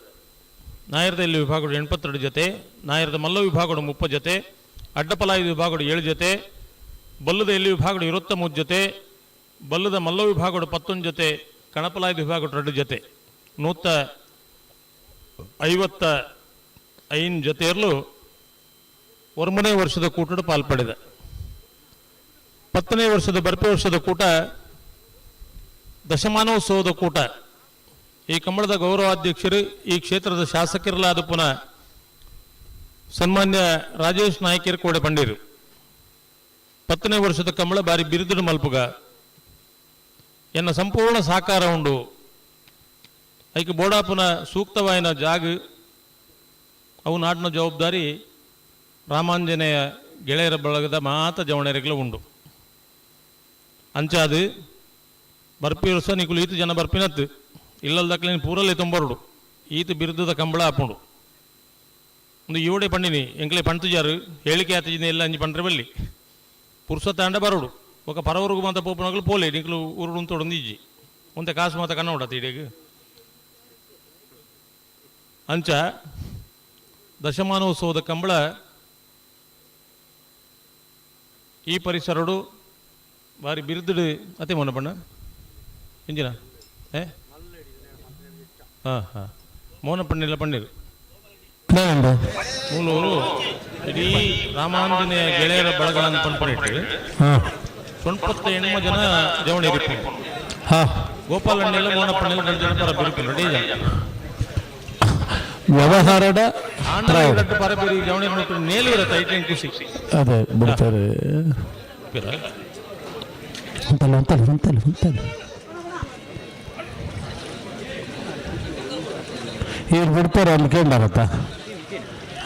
ನಾಯರದ ಇಲ್ಲಿ ವಿಭಾಗಡು 82 ಜೊತೆ, ನಾಯರದ ಮಲ್ಲ ವಿಭಾಗಡು 30 ಜೊತೆ, ಅಡ್ಡಪಲಾಯದ ವಿಭಾಗಡು 7 ಜೊತೆ, ಬಲ್ಲದ ಎಲ್ಲಿ ವಿಭಾಗಡು 23 ಜೊತೆ, ಬಲ್ಲದ ಮಲ್ಲ ವಿಭಾಗಡು 11 ಜೊತೆ, ಕಣಪಲಾಯದ ವಿಭಾಗಡು 2 ಜೊತೆ. 155 ಜೊತೆ ಇರಲು ಒರ್ಮನೆ ವರ್ಷದ ಕೂಟಡು ಪಾಲ್ಪಡೆದ. 10ನೇ ವರ್ಷದ ಬರ್ಪೆ ವರ್ಷದ ಕೂಟ ದಶಮಾನೋತ್ಸವದ ಕೂಟ. ಈ ಕಂಬಳದ ಗೌರವಾಧ್ಯಕ್ಷರು, ಈ ಕ್ಷೇತ್ರದ ಶಾಸಕರಲಾದ ಪುನಃ ಸನ್ಮಾನ್ಯ ರಾಜೇಶ್ ನಾಯ್ಕರ್ ಕೋಡೆ ಪಂಡೀರು. 10ನೇ ವರ್ಷದ ಕಂಬಳ ಬಾರಿ ಬಿರುದುಡು ಮಲ್ಪುಗ, ಎನ್ನ ಸಂಪೂರ್ಣ ಸಾಕಾರ ಉಂಡು. ಐಕ್ ಬೋಡಾಪುನ ಸೂಕ್ತವಾಯಿನ ಜಾಗ ಅವು ನಾಡಿನ ಜವಾಬ್ದಾರಿ ರಾಮಾಂಜನೇಯ ಗೆಳೆಯರ ಬಳಗದ ಮಾತ ಜವಣೆಯರಿಗಲ ಉಂಡು. ಅಂಚಾದು ಬರ್ಪಿ ವರ್ಷ ನಿಕುಲು ಈತು ಜನ ಬರ್ಪಿನತ್ತು ಇಲ್ಲಲ್ದಕ್ಲೇನು ಪೂರಲ್ಲಿ ತುಂಬರುಡು ಈತು ಬಿರುದದ ಕಂಬಳ ಆಪುಂಡು. ಒಂದು ಈವಡೆ ಪಂಡಿನಿ ಎಂಕ್ಲೆ ಪಂತುಜಾರು ಹೇಳಿಕೆ ಆತಿಜಿನ ಎಲ್ಲ ಅಂಜಿ ಪಂಡ್ರೆ ಬಲ್ಲಿ ಪುರ್ಸೊತ್ತಾಂಡ ಬರೋಡು. ఒక ಪರವರುಗು ಮಾತ ಪೋಪುನಗಳು ಪೋಲೆ ನಿಕ್ಲು ಊರುಡು ಉಂತೊಡೊಂದು ಇಜ್ಜಿ ಒಂತೆ ಕಾಸು ಮಾತ ಕಣ್ಣ ಉಡತ್ತ ಇಡೀಗ. ಅಂಚ ದಶಮಾನೋತ್ಸವದ ಕಂಬಳ ಈ ಪರಿಸರಡು ಬಾರಿ ಬಿರುದುಡು ಅತೆ ಮೊನ್ನ ಪಣ್ಣ ಇಂಜಿನ ಏ ಹಾಂ ಹಾಂ ಮೋನ ಪಣ್ಣಿಲ್ಲ ಪಣ್ಣೀರು ಮೂಲೂರು ಇಡೀ ರಾಮಾಂಜನೇಯ ಗೆಳೆಯರ ಬಳಗ ಅಂತ ಪಣ್ಪಣಿಟ್ಟು ಸೊಣ್ಪತ್ತ ಎಣ್ಮ ಜನ ಜವಣಿ ಇರಿಪು. ಗೋಪಾಲಣ್ಣೆಲ್ಲ ಮೋನಪ್ಪಣ್ಣೆಲ್ಲ 2 ಜನ ಪರ ಬಿರುಕು ರೆಡಿ ಜನ. ವ್ಯವಹಾರದ ಆಂಡ ಎರಡು ಪರ ಬಿರಿ ಜವಣಿ ನೇಲು ಇರತ್ತೆ ಐಟೆನ್ ಖುಷಿ. ಅದೇ ಬಿಡ್ತಾರೆ. ಅಂತಲ್ಲ ಅಂತಲ್ಲ ಅಂತಲ್ಲ ಅಂತಲ್ಲ ಇವ್ರು ಬಿಡ್ತಾರೆ ಅಲ್ಲಿ ಕೇಂದ್ರ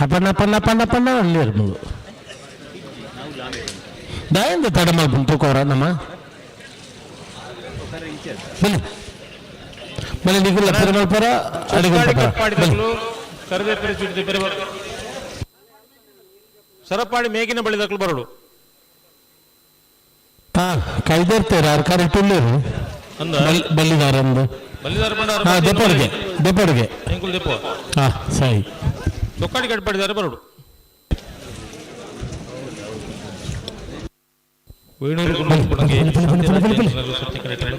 ಅಪ್ಪಣ್ಣ ಪಣ್ಣ ಪಣ್ಣ ಪಣ್ಣ ಅಲ್ಲಿ ಇರ್ಬೋದು. ದಯಿಂದ ತಡ ಮಲ್ಪುಂಡು ತೂಕೋರ ನಮ್ಮ ಬನ್ನಿ ಬನ್ನಿ ನಿಗುಲ್ಲ ಪೆರುಮಲ್ಪರ ಅಡಿಗೆ. ಕರ್ವೆ ಪರಿಸ್ಥಿತಿ ಬೇರೆ ಸರಪಾಡಿ ಮೇಗಿನ ಬಳಿ ದಕ್ಕಲು ಬರಡು. ಹಾ, ಕೈದಿರ್ತಾರೆ ಯಾರು ಕರೆಕ್ಟ್ ಉಳ್ಳೇರು. ಅಂದ. ಬಲ್ಲಿದಾರ ಅಂದು. ಬಲ್ಲಿದಾರ. ಹಾ, ದೆಪ್ಪಡಿಗೆ ದೆಪ್ಪಡಿಗೆ. ಎಂಕುಲ್ ದೆಪ್ಪು. ಹಾ, ಸರಿ. ಚೊಕ್ಕಾಡಿ ಕಟ್ಪಾಡಿದಾರೆ ಬರಡು. ವೇಣೂರು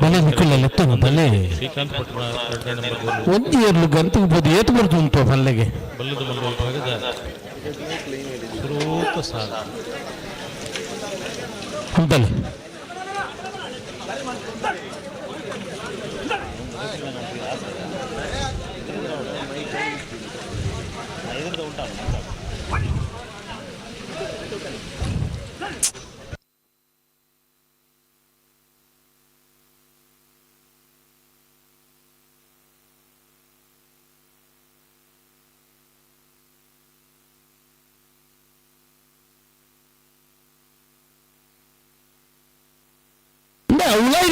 ಬಲೆ ನಿಕ್ಕುಲ್ಲ ಲೆತ್ತನು ಬಲೆ. ಶ್ರೀಕಾಂತ್ ಪಟ್ಣ 2ನೇ ನಂಬರ್ ಗೋಲು. ಒಂಜಿ ಎರ್ಲು ಗಂತಿಗೆ ಬೋದು ಏತು ಬರ್ದು ಉಂಟು ಪಲ್ಲೆಗೆ. ಬಲ್ಲದ ಮಲ್ಲ ವಿಭಾಗದ ಸುರೂತ ಸಾಲ. ಅಂತಲ್ಲ.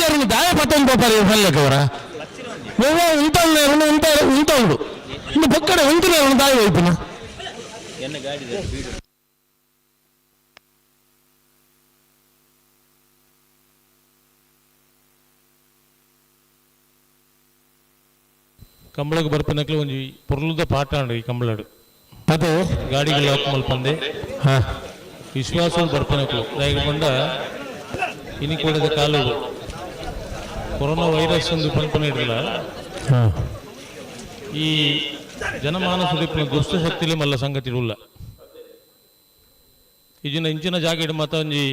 ಉಂತಿನ ದಾಯ ಪತ್ತೊಂದು ಪೋಪಾರಿ ಪಲ್ಲೆಕವರ ಒವ್ವ ಉಂತಾಳು ಉಂತ ಉಂತಾಳು ಇನ್ನು ಪಕ್ಕಡೆ ಉಂತಿನ ದಾಯ ಹೋಯ್ಪಿನ. ಕಂಬಳಗ್ ಬರ್ಪಿನಕ್ಲೆ ಒಂಜಿ ಪೊರ್ಲುದ ಪಾಠ ಅಂಡು ಈ ಕಂಬಳಡು. ಅದೇ. ಗಾಡಿಗೆ ಲಾಕ್ ಮಲ್ಪಂದೆ ವಿಶ್ವಾಸ ಬರ್ಪಿನಕ್ಲು ದಾಯೆಗ್ ಪಂಡ ಇನಿ ಕೂಡದ ಕಾಲುಡು ಕೊರೋನಾ ವೈರಸ್ ಒಂದು ಪನ್ಪನ ಇಡಲ ಈ ಜನಮಾನಸ ದುಷ್ಟ ಶಕ್ತಿಲಿ ಮಲ್ಲ ಸಂಗತಿ ಉಲ್ಲ. ಇಜಿನ ಇಂಚಿನ ಜಾಗ ಇಡು ಮಾತ ಒಂಜಿ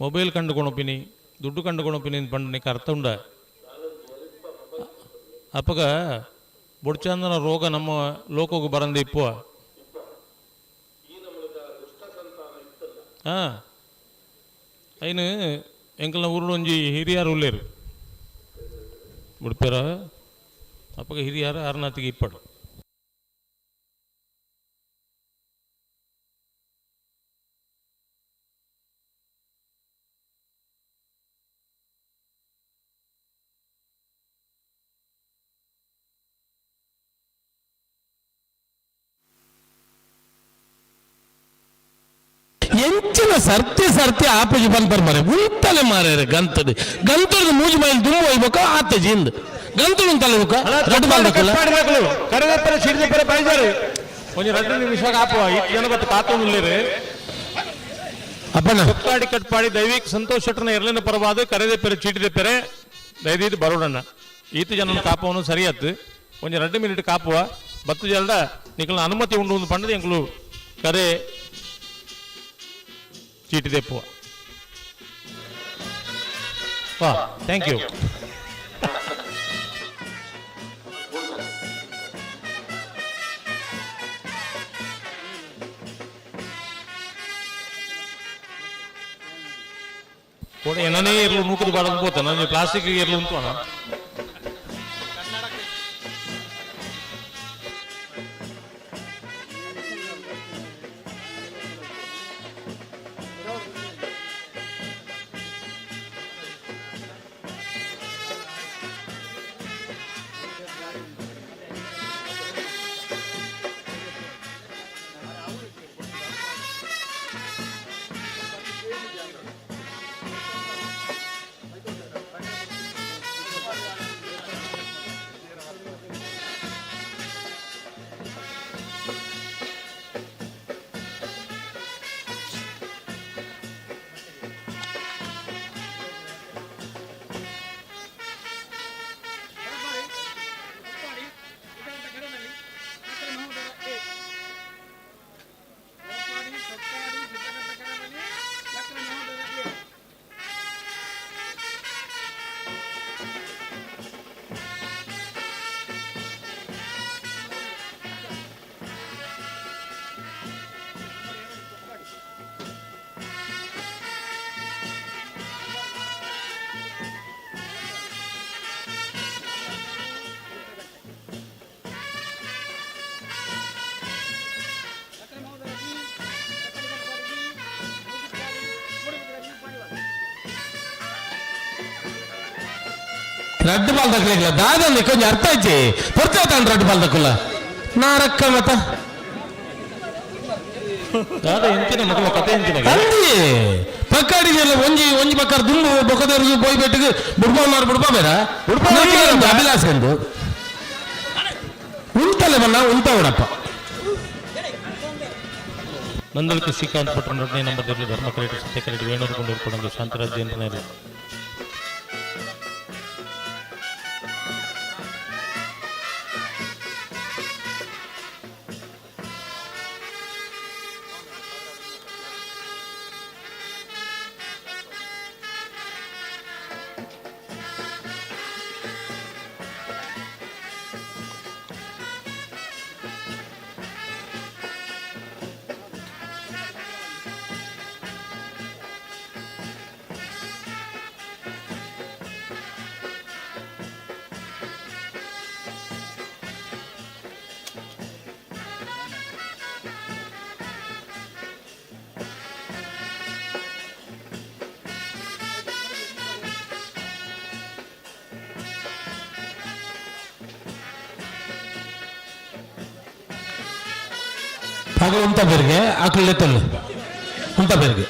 ಮೊಬೈಲ್ ಕಂಡು ಕೊಣಪಿನಿ, ದುಡ್ಡು ಕಂಡು ಕೊಣಪಿನಿ ಪಂಡ ಅರ್ಥ ಉಂಡ. ಅಪಗ ಬೊಡ್ಚಾಂದನ ರೋಗ ನಮ್ಮ ಲೋಕಕ್ಕೆ ಬರಂದೆ ಇಪ್ಪುವ. ಹಾ ಐನು ಎಂಕಲ್ನ ಊರುಡು ಒಂಜಿ ಹಿರಿಯಾರು ಉಲ್ಲೇರು ಬುಡ್ಪೇರ. ಅಪಗ ಹಿರಿಯಾರು ಆರ್ನಾತಿಗೆ ಇಪ್ಪಡು. ಎಂಚಿನ ಸರ್ತಿ ಸರ್ತಿ ಆಪುಜಿ ಪನ್ಪರ್ ಮಾರೆ, ಉಂತಲೆ ಮಾರ್ಯಾರೆ. ಗಂತದ ಗಂತದ ಮೂಜಿ ಮೈಲ್ ದುಂಬು ಹೋಯ್ಬೇಕು ಆತ ಜಿಂದ್ ಗಂತಡು ಉಂತಲೆ ಬುಕ್ಕ ರಡ್ಡು ಬಾಲ್ದಕ್ಕಲ್ಲ. ಕರೆದಪ್ಪರೆ ಸಿಡಿದಪ್ಪರೆ ಬೈಜಾರು ಒಂಜಿ 2 ನಿಮಿಷ ಆಪುವ. ಇತ್ತು ಜನ ಬತ್ತು ಕಾತೊಂದುಲ್ಲೇರು. ಅಪ್ಪಣ್ಣ. ಕೊಟ್ಟಾಡಿ ಕಟ್ಪಾಡಿ ದೈವಿಕ್ ಸಂತೋಷ್ ಶೆಟ್ಟರ್ನ ಎರಲಿನ ಪರವಾದ ಕರೆದೆಪ್ಪೆರೆ ಚೀಟಿದೆಪ್ಪೆರೆ ದಯದೀದು ಬರೋಡಣ್ಣ. ಈತ ಜನನ ಕಾಪವನು ಸರಿಯತ್ತು ಒಂಜಿ 2 ಮಿನಿಟ್ ಕಾಪುವ. ಬತ್ತು ಜಲ್ದ ನಿಕಲ್ನ ಅನುಮತಿ ಉಂಡು ಒಂದು ಪಂಡದ ಎಂಕುಲು ಕರೆ ಚೀಟಿ ದೆಪ್ಪುವ. ವಾ, thank you. ಕೂಡ ಏನನೇ ಇರ್ಲು ನೂಕುದು ಬಾಡದು ಪೋತ ನಾನು ಪ್ಲಾಸ್ಟಿಕ್ ಇರ್ಲು ಉಂಟು. ರಡ್ಡು ಬಾಲ್ ದಕ್ಕಲಿಲ್ಲ ದಾದಂದೆ ಕೊಂಚ ಅರ್ಥ ಆಯ್ತು ಪೊರ್ತಾತಾನು ರಡ್ಡು ಬಾಲ್ ದಕ್ಕುಲ್ಲ ನಾ ರಕ್ಕ ಮತ. ದಾದ ಎಂಚಿನ ಮಕ್ಕಳ ಕತೆ ಎಂಚಿನ? ಅಂದಿ ಪಕ್ಕಾಡಿಗೆಲ್ಲ ಒಂಜಿ ಒಂಜಿ ಪಕ್ಕ ದುಂಬು ಬೊಕ್ಕದವ್ರಿಗೆ ಬೋಯ್ ಬೆಟ್ಟಿಗೆ ಬುಡ್ಬಾವ್ನಾರು ಬುಡ್ಬಾ ಬೇಡ. ಬುಡ್ಬಾ. ಅಭಿಲಾಷ ಎಂದು ಉಂತಲೆ ಬಣ್ಣ ಉಂತಾವಡಪ್ಪ. ನಂದಳಿಕೆ ಶ್ರೀಕಾಂತ್ ಭಟ್ರ 2ನೇ ನಂಬರ್ ಧರ್ಮ ಕರೆಕ್ಟ್, ಸತ್ಯ ಕರೆಕ್ಟ್. ವೇಣೂರು ಕೊಂಡೂರು ಕೊಡಂದು ಶಾಂತರಾಜ್ ಜೈನರು. ಆಗಲು ಉಂತ ಬೇರಿಗೆ ಆಕಳು ಲೆತ್ತಲ್ಲ ಉಂತ ಬೇರಿಗೆ.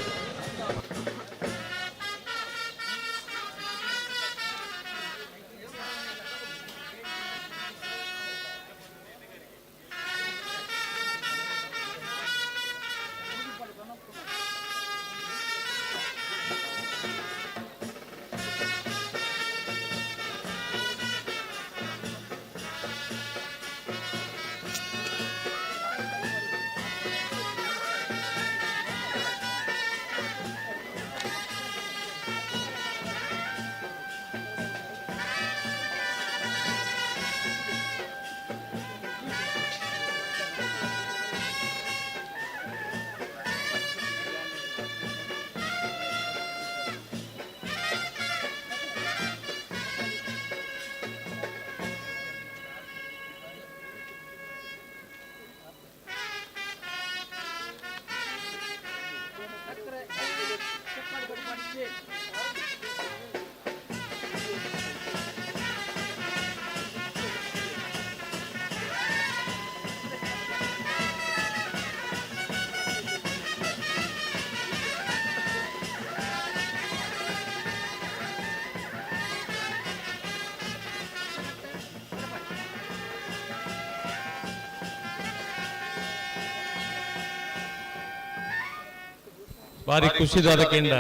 ಬಾರಿ ಖುಷಿದಾದ ಕೆಂಡ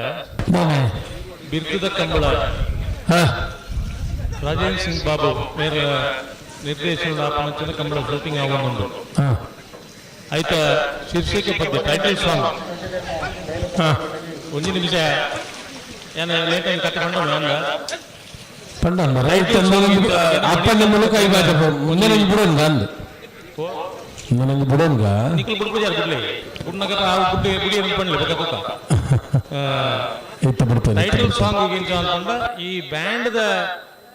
ಬಿರ್ಕದ ಕಂಬಳ ರಾಜೇಂದ್ರ ಸಿಂಗ್ ಬಾಬು ಮೇರ ನಿರ್ದೇಶನದ ಆಪನಂಚಿನ ಕಂಬಳ ಶೂಟಿಂಗ್ ಆವೊಂದುಂಡು. ಆಯ್ತ ಶೀರ್ಷಿಕೆ ಪದ್ಯ ಟೈಟಲ್ ಸಾಂಗ್. ಒಂಜಿ ನಿಮಿಷ, ಏನ ಲೇಟ್ ಆಗಿ ಕತೆ ಪಂಡ ಅಂದ. ಪಂಡ ರೈತ ಅಪ್ಪನ ಮೂಲಕ ಐಬಾಟ ಮುಂದೆ ನಂಗೆ ಬಿಡೋನ್ಗ ಅಂದು ನಂಗೆ ಬಿಡೋನ್ಗ. ನಿಕ್ಲು ಬುಡ್ಪುಜಾರ್ ಬಿಡ್ಲಿ ಬುಡ್ನಗ ಆ ಬುಡ್ಡಿ ಬುಡಿ ಅಂತ ಪಂಡ್ಲಿ ಬೊಕ ಬೊಕ. ಇತ್ತ ಬಿಡ್ತೇನೆ. ಟೈಟಲ್ ಸಾಂಗ್ ಗಿಂಚ ಅಂತಂಡ ಈ ಬ್ಯಾಂಡ್ ದ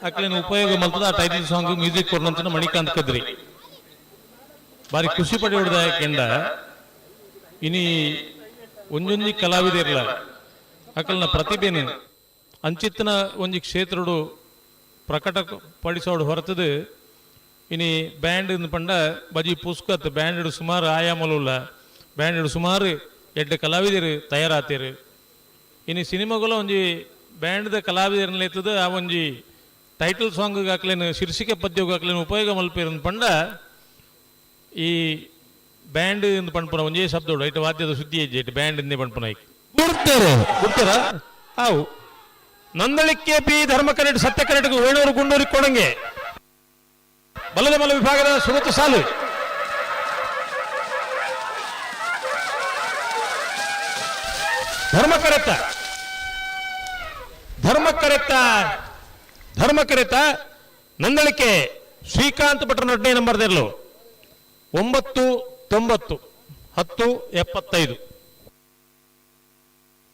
ಅಕ್ಲಿನ ಉಪಯೋಗ ಮಲ್ತದ. ಆ ಟೈಟಲ್ ಸಾಂಗ್ ಮ್ಯೂಸಿಕ್ ಕೊರ್ನಂಚಿನ ಮಣಿಕಾಂತ್ ಕದ್ರಿ. ಬಾರಿ ಖುಷಿ ಪಡೆಯುವುದ ಕೆಂಡ ಇನಿ ಒಂಜೊಂಜಿ ಕಲಾವಿದೆರ್ಲ ಅಕಲ್ನ ಪ್ರತಿಭೆನೆ ಅಂಚಿತ್ತನ ಒಂಜಿ ಕ್ಷೇತ್ರಡು ಪ್ರಕಟ ಪಡಿಸೋಡು ಹೊರತದು. ಇನಿ ಬ್ಯಾಂಡ್ ಪಂಡ ಬಜಿ ಪುಸ್ಕತ್ ಬ್ಯಾಂಡ್ ಸುಮಾರು ಆಯಾಮಲುಲ್ಲ ಬ್ಯಾಂಡ್ ಸುಮಾರು ಎಡ್ಡೆ ಕಲಾವಿದರು ತಯಾರಾತೇರು. ಇನಿ ಸಿನಿಮಾಗಳ ಒಂಜಿ ಬ್ಯಾಂಡ್ದ ಕಲಾವಿದರನ್ನ ಆ ಒಂಜಿ ಟೈಟಲ್ ಸಾಂಗ್ ಹಾಕ್ಲೇನು ಶೀರ್ಷಿಕೆ ಪದ್ಯಗ್ ಹಾಕ್ಲೇನು ಉಪಯೋಗ ಮಲ್ಪೇರು ಪಂಡ ಈ ಬ್ಯಾಂಡ್ ಇಂದು ಪನ್ಪುನ ಒಂಜೇ ಶಬ್ದ ಐಟ್ ವಾದ್ಯದ ಸುದ್ದಿ ಹೆಜ್ಜೆ ಐಟ್ ಬ್ಯಾಂಡ್ ಇಂದೇ ಪನ್ಪುನ ಐಕ್. ಬಿಡ್ತೇನೆ. ಬಿಡ್ತೀರಾ? ಆವು. ನಂದಳಿಕೆ ಪಿ ಧರ್ಮ ಕರೆಟ್ ಸತ್ಯ ಕರೆಟ್ಗೆ ವೇಣೂರು ಗುಂಡೂರಿ ಕೊಡಂಗೆ ಬಲದ ಮಲ ವಿಭಾಗದ ಸುರತ ಸಾಲು. ಧರ್ಮ ಕರೆತ ಧರ್ಮ ಕರೆತ ಧರ್ಮ ಕರೆತ ನಂದಳಿಕೆ ಶ್ರೀಕಾಂತ್ ಭಟ್ರ ನಡ್ನೇ ನಂಬರ್ ದೆರ್ಲು 9 90 10 75.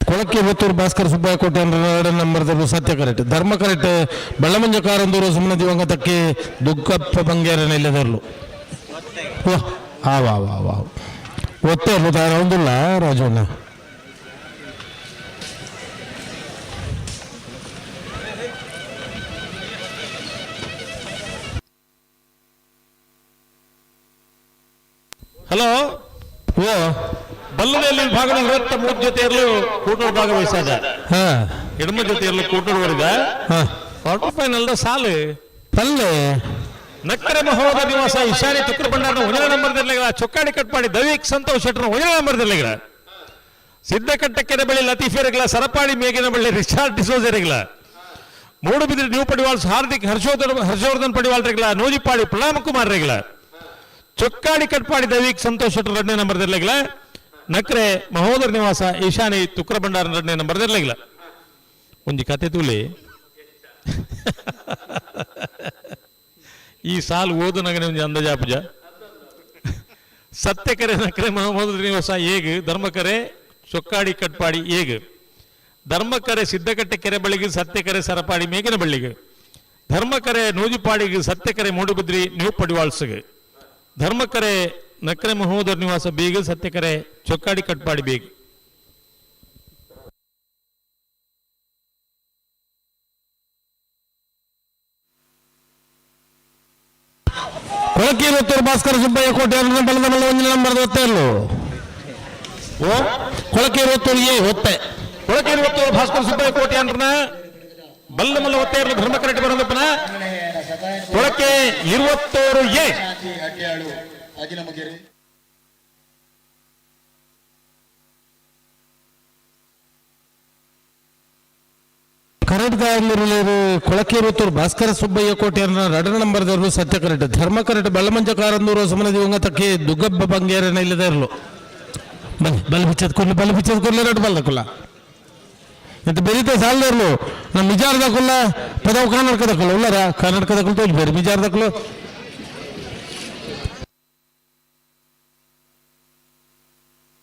ಕೊಳಕ್ಕೆ ಪುತ್ತೂರು ಭಾಸ್ಕರ್ ಸುಬ್ಬಯ್ಯ ಕೋಟೆ ಎರಡು ನಂಬರ್ ಸತ್ಯ ಕರೆಕ್ಟ್. ಧರ್ಮ ಕರೆಕ್ಟ್ ಬೆಳ್ಳಮಂಜ ಕಾರಂದೂರು ಸುಮ್ಮನೆ ದಿವಂಗತಕ್ಕೆ ದುಗ್ಗಪ್ಪ ಬಂಗೇರನ ಇಲ್ಲದರ್ಲು. ವಾಹ್ ಆ ವಾ ವಾ ವಾ ಒತ್ತೆ ಒಂದಿಲ್ಲ ರಾಜಣ್ಣ. ಹಲೋ. ಓ. ಬಲ್ಲದಲ್ಲಿ ವಿಭಾಗದ 23 ಜೊತೆಯಲ್ಲೂ ಕೂಟೋಡ್ ಭಾಗವಹಿಸಾದ. ಎಡಮ ಜೊತೆಯಲ್ಲೂ ಕೂಟೋಡ್ ವರೆಗ ಕ್ವಾರ್ಟರ್ ಫೈನಲ್ the ಸಾಲು. ಪಲ್ಲೆ. ನಕ್ಕರೆ ಮಹೋದ ನಿವಾಸ ಇಶಾನಿ ತುಕ್ರ ಭಂಡಾರನ ಒಂದನೇ ನಂಬರ್ ದಲ್ಲಿ ಚೊಕ್ಕಾಡಿ ಕಟ್ಪಾಡಿ ದವೀಕ್ ಸಂತೋಷ್ ಶೆಟ್ಟರ್ ಒಂದನೇ ನಂಬರ್ ದಲ್ಲಿ ಸಿದ್ದಕಟ್ಟಕ್ಕೆರೆ ಬಳಿ ಲತೀಫೇರ್ಗಳ ಸರಪಾಡಿ ಮೇಗಿನ ಬಳಿ ರಿಚಾರ್ಡ್ ಡಿಸೋಜೆರೆಗಳ ಮೂಡುಬಿದಿರೆ ನ್ಯೂ ಪಡಿವಾಳ್ಸ್ ಹಾರ್ದಿಕ್ ಹರ್ಷೋಧನ್ ಹರ್ಷವರ್ಧನ್ ಪಡಿವಾಳ್ರೆಗಳ ನೂಜಿಪಾಡಿ ಪ್ರಣಾಮ ಕುಮಾರ್ ರೆಗಳ ಚೊಕ್ಕಾಡಿ ಕಟ್ಪಾಡಿ ದವೀಕ್ ಸಂತೋಷ್ ಶೆಟ್ಟರ್ ಎರಡನೇ ನಂಬರ್ ದಲ್ಲಿ ನಕ್ರೆ ಮಹೋದರ ನಿವಾಸ ಈಶಾನಿ ತುಕ್ರ ಭಂಡಾರ ಎರಡನೇ ನಂಬರ್ ದಲ್ಲಿ. ಒಂಜಿ ಕತೆ ತೂಲಿ. ಈ ಸಾಲು ಓದು ನಗನೆ ಒಂಜಿ ಅಂದಾಜಾಪುಜ. ಸತ್ಯಕರೆ ನಕ್ರೆ ಮಹೋದರ ನಿವಾಸ ಏಗ್ ಧರ್ಮಕರೆ ಚೊಕ್ಕಾಡಿ ಕಟ್ಪಾಡಿ ಏಗ್ ಧರ್ಮಕರೆ ಸಿದ್ದಕಟ್ಟೆ ಕೆರೆ ಬಳಿಗೆ ಸತ್ಯಕರೆ ಸರಪಾಡಿ ಮೇಗಿನ ಬಳ್ಳಿಗೆ ಧರ್ಮಕರೆ ನೂಜಿಪಾಡಿಗೆ ಸತ್ಯಕರೆ ಮೂಡುಬಿದ್ರಿ ನ್ಯೂ ಪಡಿವಾಳ್ಸಗೆ ಧರ್ಮಕರೆ ನಕ್ರೆ ಮಹೋದರ ನಿವಾಸ ಬೀಗ ಸತ್ಯಕರೆ ಚೊಕ್ಕಾಡಿ ಕಟ್ಪಾಡಿ ಬೀಗ್. ಕೊಳಕೀರುತ್ತೂರು ಭಾಸ್ಕರ ಸುಬ್ಬಯ್ಯ ಕೋಟೆ ಬಲದ ಮಲ್ಲ ಒಂಜಿ ನಂಬರ್ ಒತ್ತೆರ್ಲು. ಓ ಕೊಳಕೀರುತ್ತೂರು ಎ ಒತ್ತೆ. ಕೊಳಕೇರುವತ್ತೂರು ಭಾಸ್ಕರ ಸುಬ್ಬಯ್ಯ ಕೋಟೆ ಅಂದ್ರನ ಬಲ್ಲ ಮಲ್ಲ ಒತ್ತೆರ್ಲು ಧರ್ಮ ಕರೆಕ್ಟ್ ಬರೋದಪ್ಪನ. ಕೊಳಕೆ ಇರುವತ್ತೂರು ಎ. ಕರೆಕ್ಟ್ ಕೊಳಕೇರುತ್ತೂರು ಭಾಸ್ಕರ ಸುಬ್ಬಯ್ಯ ಕೋಟೆ ರಡ ನಂಬರ್ ದರ್ಲು ಸತ್ಯ ಕರೆಕ್ಟ್. ಧರ್ಮ ಕರೆಕ್ಟ್ ಬಳ್ಳಮಂಚ ಕಾರಂದೂರು ಹೊಸಮನ ದಿವಂಗತಕ್ಕೆ ದುಗ್ಗಬ್ಬ ಬಂಗೇರನ ಇಲ್ಲದೆ ಇರಲು. ಬಲ್ ಬಲ್ ಬಿಚ್ಚದ ಕೊರ್ಲಿ, ಬಲ್ ಬಿಚ್ಚದ ಕೊರ್ಲಿ, ಎರಡು ಬಲ್ಲ ಕುಲ್ಲ ಇಂತ ಬೆರೀತ ಸಾಲದರ್ಲು. ನಮ್ಮ ಮಿಜಾರ್ದ ಕುಲ್ಲ ಪದವು ಕರ್ನಾಟಕದ ಕುಲ್ಲ ಉಲ್ಲರ ಕರ್ನಾಟಕದ ಕುಲ್ಲ ತೋಜ್ ಬೇರೆ ಮಿಜಾರ್ದ ಕುಲ್ಲ.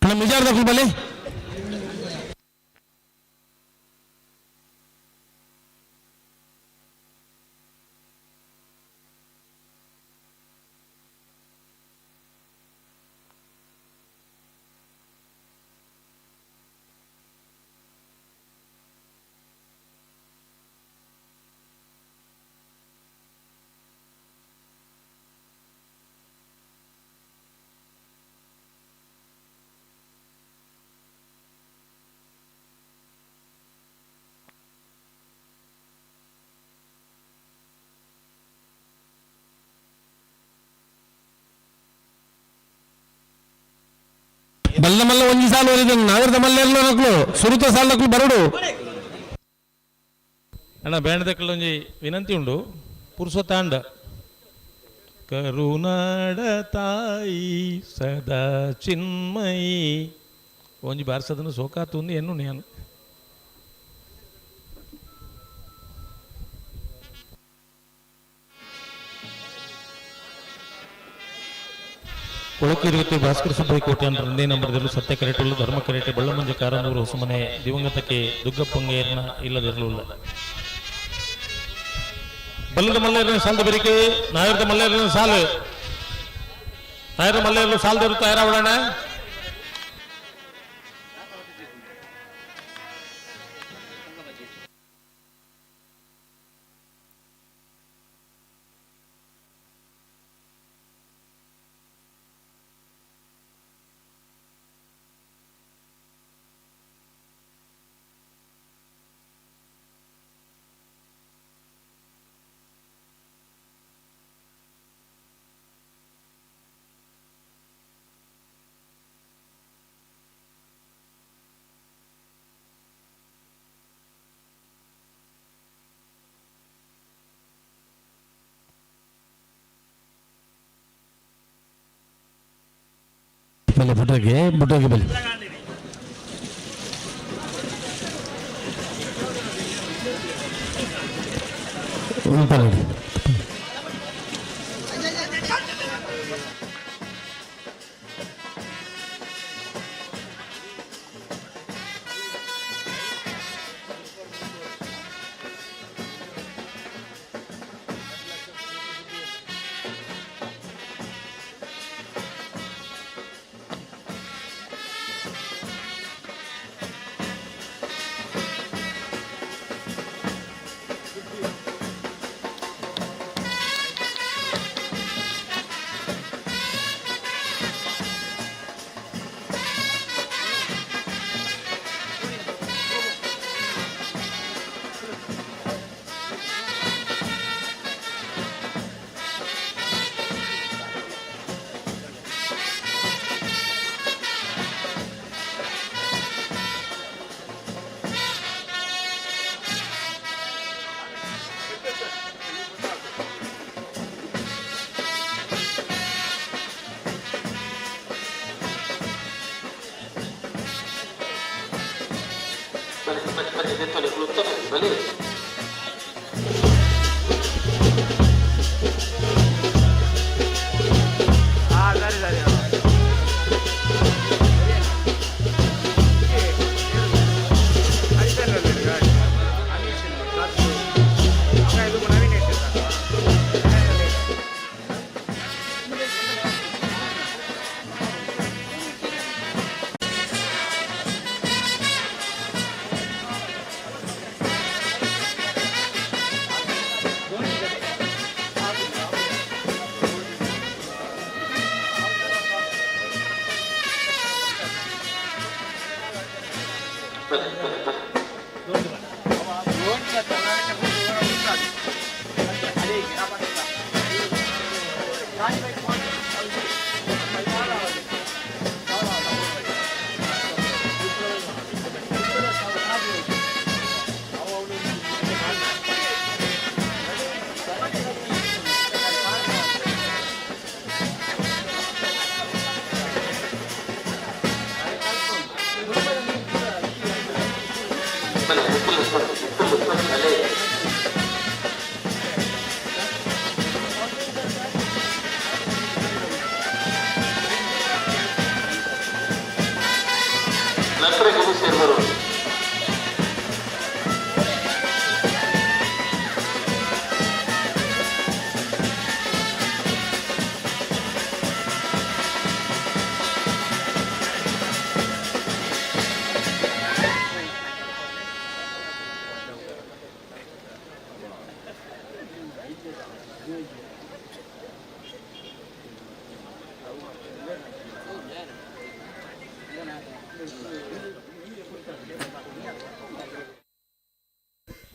ನಮ್ಮ ಮಿಜಾರ್ದ ಕುಲ್ಲ ಬಲಿ. ಬಲ್ಲ ಮಲ್ಲ ಒಂಜಿ ಸಾಲು ಒರಿದ ನಾಗರದ ಮಲ್ಲೆರ್ಲು ನಕ್ಲು ಸುರುತ ಸಾಲು ನಕ್ಲು ಬರಡು. ಅಣ್ಣ, ಬ್ಯಾಂಡ್ದಕ್ಕಲ್ಲೊಂಜಿ ವಿನಂತಿ ಉಂಡು. ಪುರುಷತಾಂಡ ಕರುನಾಡ ತಾಯಿ ಸದಾ ಚಿನ್ಮಯಿ ಒಂಜಿ ಬಾರ್ಸದನ್ನು ಸೋಕಾತುಂದು ಎನ್ನು ನಾನು. ಕೊಳಕಿರುವತ್ತು ಭಾಸ್ಕರ ಸುಬ್ಬಯ್ಯ ಕೋಟೆ ಅಂತ ಒಂದೇ ನಂಬರ್ದಲ್ಲೂ ಸತ್ಯ ಕರೆಟುಳ್ಳು ಧರ್ಮ ಕರೆಟೆ ಬಳ್ಳಮಂಜ ಕಾರಂದೂರು ಹೊಸಮನೆ ದಿವಂಗತಕ್ಕೆ ದುಗ್ಗಪ್ಪಂಗೇರ್ನ ಇಲ್ಲದಿರಲಿಲ್ಲ. ಬಲ್ಲದ ಮಲ್ಲೇರಿನ ಸಾಲದ ಬೆರಿಕೆ ನಾಯರದ ಮಲ್ಲೇರಿನ ಸಾಲು ನಾಯರ ಮಲ್ಲೇರಲು ಸಾಲದವರು ತಯಾರಾಗೋಣ. ಬಲೆ ಬುಡ್ಡೋಗಿ ಬುಡ್ಡೋಗಿ ಬಲೆ. ಪರವಾಗಿ.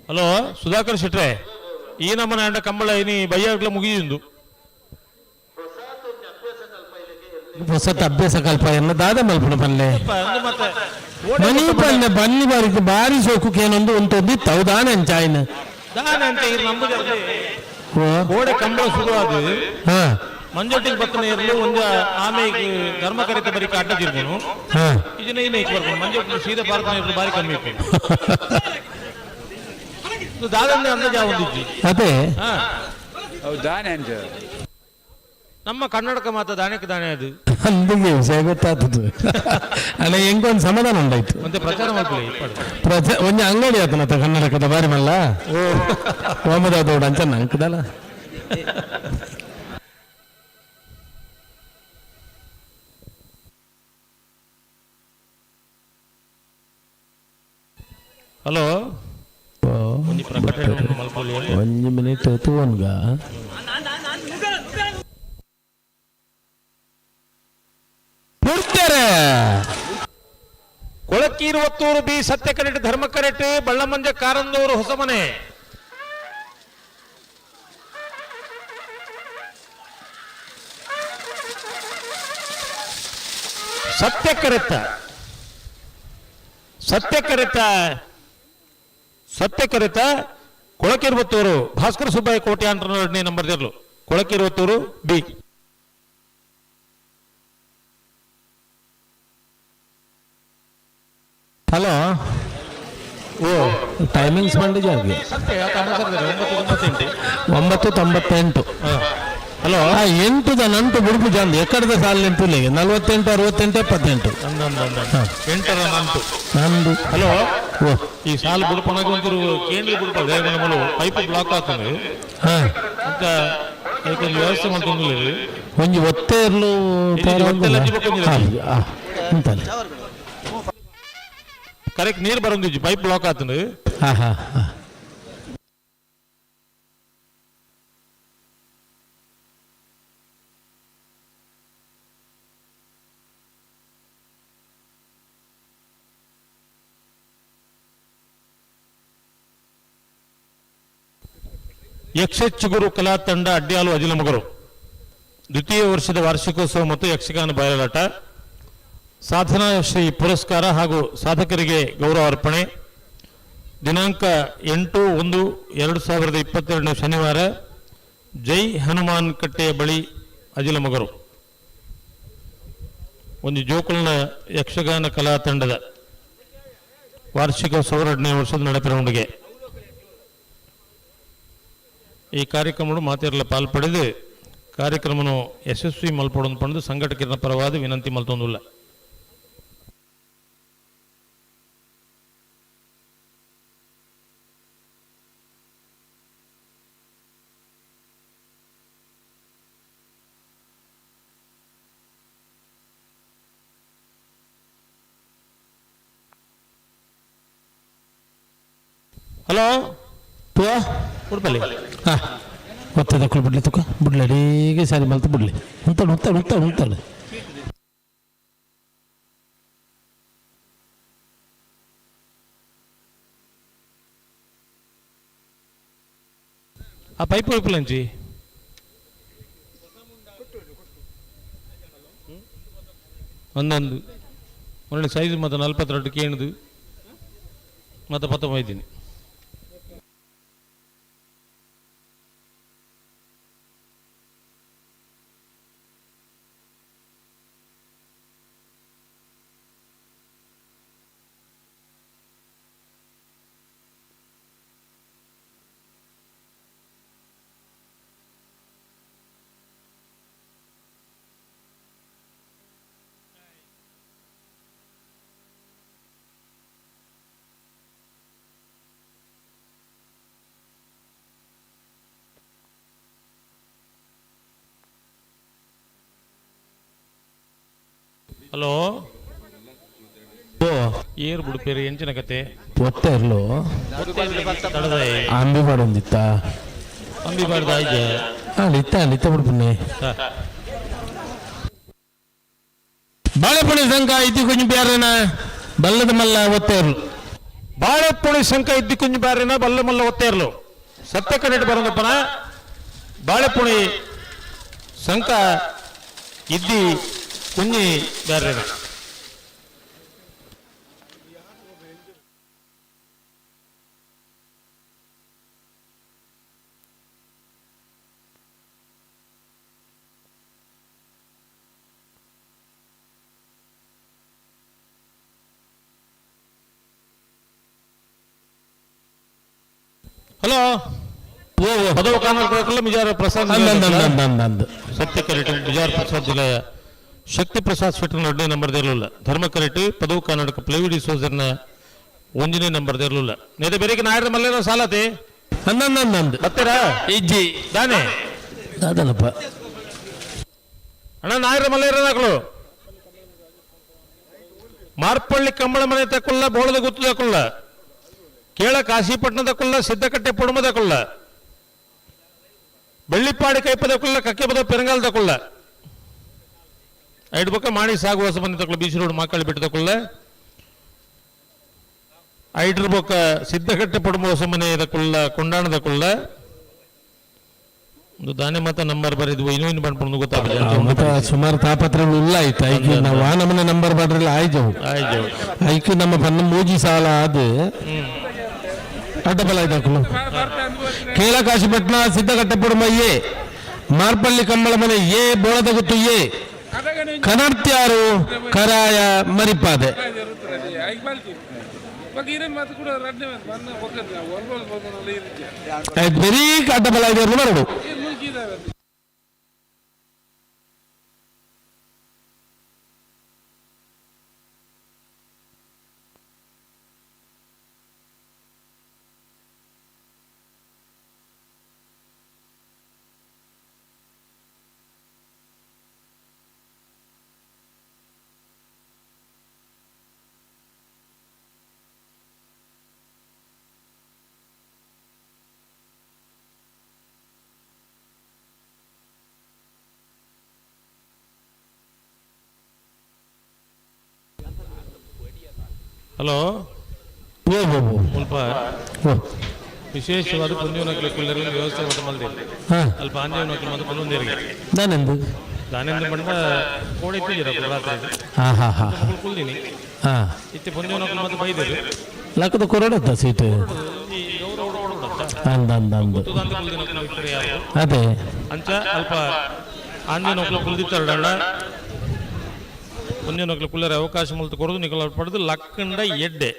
ಹಲೋ ಸುಧಾಕರ್ ಶೆಟ್ರೆ, ಈ ನಮ್ಮನೆ ಅಂಡ ಕಂಬಳ ಇನಿ ಬಯ್ಯಾಗ್ಲ ಮುಗಿಯಿಂದು. ಹೊಸತ ಅಭ್ಯಾಸ ಕಲ್ಪ ಎನ್ನ ದಾದ ಮಲ್ಪುನ ಪಲ್ಲೆ ಮತ್ತೆ ಮನಿ ಪಲ್ಲೆ ಬನ್ನಿ ಬಾರಿ ಬಾರಿ ಸೋಕು ಏನೊಂದು ಉಂಟೊಂದು ತೌದಾನೆ ಅಂಚಾಯಿನ. ದಾನೆ ಅಂತ ಇರ್ ನಂಬುದು. ಓ. ಕೋಡೆ ಕಂಬಳ ಶುರು ಆದು ಹಾ. ಮಂಜೊಟ್ಟಿಗೆ ಬತ್ತನ ಇರಲು ಒಂದು ಆಮೆ ಧರ್ಮ ಕರಿತ ಬರೀ ಅಡ್ಡ ತಿರ್ಗುನು. ಹಾ. ಇದನ್ನ ಏನೇ ಬರ್ಕೊಂಡು ಮಂಜೊಟ್ಟಿನ ಸೀದಾ ಭಾರತ ಇರಲು ಬಾರಿ ಕಮ್ಮಿ ಇತ್ತು. ಇದು ದಾದಂದೆ ಅಂದಾಜು ಒಂದಿಜ್ಜಿ. ಅದೇ. ಹಾ. ನಮ್ಮ ಕನ್ನಡಕ ಮಾತ್ರ ದಾಣಕ್ಕೆ ದಾಣೆ ಅದು. ಅಂದಿಗೆ ವಿಷಯ ಗೊತ್ತಾಗ್ತದೆ ಅಲ್ಲ, ಹೆಂಗೊಂದು ಸಮಾಧಾನ ಉಂಡಾಯ್ತು. ಮತ್ತೆ ಪ್ರಚಾರ ಮಾಡ್ಕೊಳ್ಳಿ. ಪ್ರಜೆ ಒಂಜಿ ಅಂಗಡಿ ಆತನತ ಕನ್ನಡಕದ ಬಾರಿ ಮಲ್ಲ ಓಮದ ದೋಡ ಅಂಚ ಅಂಕದಲ್ಲ. ಹಲೋ, ಒಂಜಿ ಪ್ರಕಟಣೆ ಮಲ್ಪೊಲಿ. ಒಂಜಿ ಮಿನಿಟ್ ತೂವನ್ಗ. ಬಿಡ್ತಾರೆ. ಕೊಳಕೀರುವತ್ತೂರು ಬಿ ಸತ್ಯ ಕರೆಟ್ ಧರ್ಮ ಕರೆಟ್ ಬಳ್ಳಮಂಜ ಕಾರಂದೂರು ಹೊಸಮನೆ. ಸತ್ಯ ಕರೆತ ಸತ್ಯ ಕರೆತ ಸತ್ಯ ಕರೆತ ಕೊಳಕಿರುವತ್ತೂರು ಭಾಸ್ಕರ ಸುಬ್ಬಯ್ಯ ಕೋಟೆ ಅಂತ ನಂಬರ್ ಇರಲು ಕೊಳಕಿರುವತ್ತೂರು ಬಿ. ಹಲೋ, ಓ ಟೈಮಿಂಗ್ಸ್ ಬಂದು ಜಾಗ. ಸತ್ಯ 9:98. 9:98. ಹಲೋ. ಆ ಎಂಟುದ ನಂಟು ಬುಡುಪು ಜಂದು ಎಕ್ಕಡದ ಸಾಲ ನಿಂತು 48 68 78. ಎಂಟರ ನಂಟು. ನಂದು. ಹಲೋ. ಓ. ಈ ಸಾಲು ಬುಡುಪನಾಗ ಒಂಚೂರು ಕೇಂದ್ರ ಬುಡುಪ ನಮ್ಮಲು ಪೈಪ್ ಬ್ಲಾಕ್ ಆಗ್ತದೆ. ಹಾ. ಅಂತ ಅದಕ್ಕೊಂದು ವ್ಯವಸ್ಥೆ ಮಾಡ್ಕೊಂಡು. ಒಂಜಿ ಒತ್ತೆ ಇರ್ಲು. ಇಲ್ಲಿ ಒತ್ತೆಲ್ಲ ಜಿಬಕ್ಕೊಂದಿಲ್ಲ. ಉಂಟಲ್ಲ. ಕರೆಕ್ಟ್ ನೀರು ಬರೋಂದಿಜ್ಜಿ, ಪೈಪ್ ಬ್ಲಾಕ್ ಆಗ್ತದೆ. ಹಾ ಹಾ ಹಾ. ಯಕ್ಷಚಿಗುರು ಕಲಾ ತಂಡ ಅಡ್ಯಾಲು ಅಜಿಲಮಗರು ದ್ವಿತೀಯ ವರ್ಷದ ವಾರ್ಷಿಕೋತ್ಸವ ಮತ್ತು ಯಕ್ಷಗಾನ ಬಯಲಾಟ ಸಾಧನಾ ಶ್ರೀ ಪುರಸ್ಕಾರ ಹಾಗೂ ಸಾಧಕರಿಗೆ ಗೌರವ ಅರ್ಪಣೆ ದಿನಾಂಕ 8-1-2022 ಶನಿವಾರ ಜೈ ಹನುಮಾನ್ ಕಟ್ಟೆಯ ಬಳಿ ಅಜಿಲಮಗರು. ಒಂದು ಜೋಕುಲ್ನ ಯಕ್ಷಗಾನ ಕಲಾ ತಂಡದ ವಾರ್ಷಿಕೋತ್ಸವ 2ನೇ ವರ್ಷದ ನಡೆಪಿನ ಈ ಕಾರ್ಯಕ್ರಮಡು ಮಾತಿರಲ ಪಾಲ್ಪಡೆದು ಕಾರ್ಯಕ್ರಮನು ಯಶಸ್ವಿ ಮಲ್ಪೊಡೊಂದು ಪಂಡು ಸಂಘಟಕರ ಪರವಾದ ವಿನಂತಿ ಮಲ್ತೊಂದುಲ್ಲ. ಹಲೋ. ಪೋ. ಉಡುಪಲ್ಲಿ. ಹಾ, ಒತ್ತದ ಬಿಡ್ಲಿ ತುಕ ಬಿಡ್ಲಿ ಅಡೀಗೆ ಸಾರಿ ಮಲ್ತು ಬಿಡ್ಲಿ ಉಂತಾಳು ಉಂತಾಳು ಉಂತಾಳು ಉಂತಾಳು. ಆ ಪೈಪ್ ಉಡುಪಲಂಚಿ ಒಂದೊಂದು ಒಳ್ಳೆ ಸೈಜ್ ಮತ್ತು 42 ಕೇಣದು ಮತ್ತು ಪತ್ತೊಂಬೈದಿನಿ. ಹಲೋ. ಓ. ಏರ್ ಬುಡುಪೇರು ಎಂಚಿನ ಕತೆ? ಒತ್ತೆ ಇರ್ಲು. ತಡದಾಯಿ. ಅಂಬಿ ಪಾಡೊಂದಿತ್ತ. ಅಂಬಿ ಪಾಡ್ದ ಆಯ್ಜ. ಇತ್ತ ಇತ್ತ ಬಿಡ್ಪುನ್ನೆ. ಬಾಳೆಪುಣಿ ಸಂಘ ಇತಿ ಕೊಂಚ ಬ್ಯಾರೇನ ಬಲ್ಲದ ಮಲ್ಲ ಒತ್ತೆ ಇರ್ಲು. ಬಾಳೆಪುಣಿ ಶಂಕ ಇದ್ದಿ ಕುಂಜು ಬಾರಿನ ಬಲ್ಲ ಮಲ್ಲ ಒತ್ತೇರ್ಲು ಸತ್ಯ ಕನ್ನಡ ಬರಂದಪ್ಪನ ಬಾಳೆಪುಣಿ ಶಂಕ ಇದ್ದಿ ಕುಂಜಿ ಬ್ಯಾರಿನ. ಹಲೋ, ಪದವು ಕಾನೂನು ಮಿಜಾರ ಪ್ರಸಾದ್. ಅಂದ್ ಸತ್ಯ ಕರೆಕ್ಟ್ ಬಿಜಾರ್ ಪ್ರಸಾದ್ ಜಿಲ್ಲೆಯ ಶಕ್ತಿ ಪ್ರಸಾದ್ ಶೆಟ್ಟರ್ ಎರಡನೇ ನಂಬರ್ ದೇರ್ಲಿಲ್ಲ. ಧರ್ಮ ಕರೆಕ್ಟ್ ಪದವು ಕರ್ನಾಟಕ ಪ್ಲೇವಿಡಿ ಸೋದರನ ಒಂದನೇ ನಂಬರ್ ದೇರ್ಲಿಲ್ಲ. ನೇತೆ ಬೇರೆ ನಾಯರ ಮಲ್ಲೇನೋ ಸಾಲತೆ. ಅಂದ್ ಬರ್ತೀರಾ? ಇಜ್ಜಿ. ದಾನೆ? ದಾದನಪ್ಪ. ಅಣ್ಣ, ನಾಯರ ಮಲ್ಲೇರನಾಕಲು ಮಾರ್ಪಳ್ಳಿ ಕಂಬಳ ಮನೆ ತಕೊಳ್ಳ, ಬೋಳದ ಗುತ್ತು ತಕೊಳ್ಳ, ಕೇಳ ಕಾಶಿಪಟ್ಟಣ ತಕೊಳ್ಳ, ಸಿದ್ದಕಟ್ಟೆ ಪೊಡುಮ ತಕೊಳ್ಳ, ಬೆಳ್ಳಿಪ್ಪಾಡಿ ಕೈಪ ತಕೊಳ್ಳ, ಕಕ್ಕೆಪದ ಪೆರಂಗಾಲ್ ತಕೊಳ್ಳ, ಐದು ಬೊಕ್ಕ ಮಾಣಿ ಸಾಗುವ ಸಂಬಂಧ ತಕೊಳ್ಳ, ಬೀಚ್ ರೋಡ್ ಮಾಕಾಳಿ ಬಿಟ್ಟು ತಕೊಳ್ಳ, ಐಡ್ರ ಬೊಕ್ಕ ಸಿದ್ದಕಟ್ಟೆ ಪೊಡುಮ ಹೊಸಮನೆ ತಕೊಳ್ಳ, ಕೊಂಡಾಣ ತಕೊಳ್ಳ. ಒಂದು ದಾನೆ ಮಾತ ನಂಬರ್ ಬರಿದ್ವು, ಇನ್ನೂ ಇನ್ನು ಬಂದ್ಕೊಂಡು ಗೊತ್ತಾಗಲ್ಲ. ಮತ್ತೆ ಸುಮಾರು ತಾಪತ್ರಗಳು ಇಲ್ಲ ಆಯ್ತು. ಐಕ್ ನಾವು ಆ ನಮ್ಮನೆ ನಂಬರ್ ಬಡ್ರಲ್ಲ ಆಯ್ತು. ಆಯ್ತು. ಐಕ್ ನಮ್ಮ ಪನ್ನ ಮೂಜಿ ಸಾಲ ಅದು ಅಡ್ಡಬಲ ಇದಾಕಲು. ಕೇಳಕಾಶಿಪಟ್ನ ಸಿದ್ದಕಟ್ಟೆಪುಡಮ ಎ, ಮಾರ್ಪಳ್ಳಿ ಕಂಬಳ ಮನೆ ಎ, ಬೋಳದಗುತ್ತು ಎ, ಕನರ್ತ್ಯಾರು ಕರಾಯ ಮರಿಪಾದೆ. ಆಯ್ತು, ಬರೀ ಅಡ್ಡಬಲ ಇದೆ ಬರಡು. ಹಲೋ. ಓ ಓ ಓ. ಮುಲ್ಪ ಓ. ವಿಶೇಷವಾದ ಪುಂಜವನಕ್ಲೆ ಕುಲ್ಲರಿಗೆ ವ್ಯವಸ್ಥೆ ಮಾತ ಮಲ್ದಿ. ಹಾ. ಅಲ್ಪ ಆಂಜೇವನಕ್ಲೆ ಮತ್ತು ಪುಲ್ಲೊಂದೇರಿಗೆ. ನಾನೆಂದು? ದಾನೆಂದು ಬಂಡ ಕೋಡೆ ಇತ್ತಿದ್ದೀರ ರಾತ್ರಿ. ಹಾ ಹಾ ಹಾ ಹಾ. ಕುಲ್ದಿನಿ. ಹಾ. ಇತ್ತೆ ಪುಂಜವನಕ್ಲೆ ಮತ್ತು ಬೈದೇರು. ಲಕ್ಕದ ಕೊರಡತ್ತ ಸೀಟ್. ಈ ಗೌರವ ಕೊಡತ್ತ. ಅಂದ ಅಂದ ಅಂದು. ತುದಂತ ಕುಲ್ದಿನಕ್ಲೆ ಇಟ್ಟರೆ ಯಾರು? ಅದೇ. ಅಂಚ ಅಲ್ಪ ಆಂಜೇವನಕ್ಲೆ ಕುಲ್ದಿತ್ತಾರಡಣ್ಣ, ಪುಂಜವನಕ್ಲೆ ಕುಲ್ಲರೆ ಅವಕಾಶ ಮುಲ್ತು ಕೊರದು ನಿಕಲ ಪಡೆದು ಲಕ್ಕಂಡ ಎಡ್ಡೆ.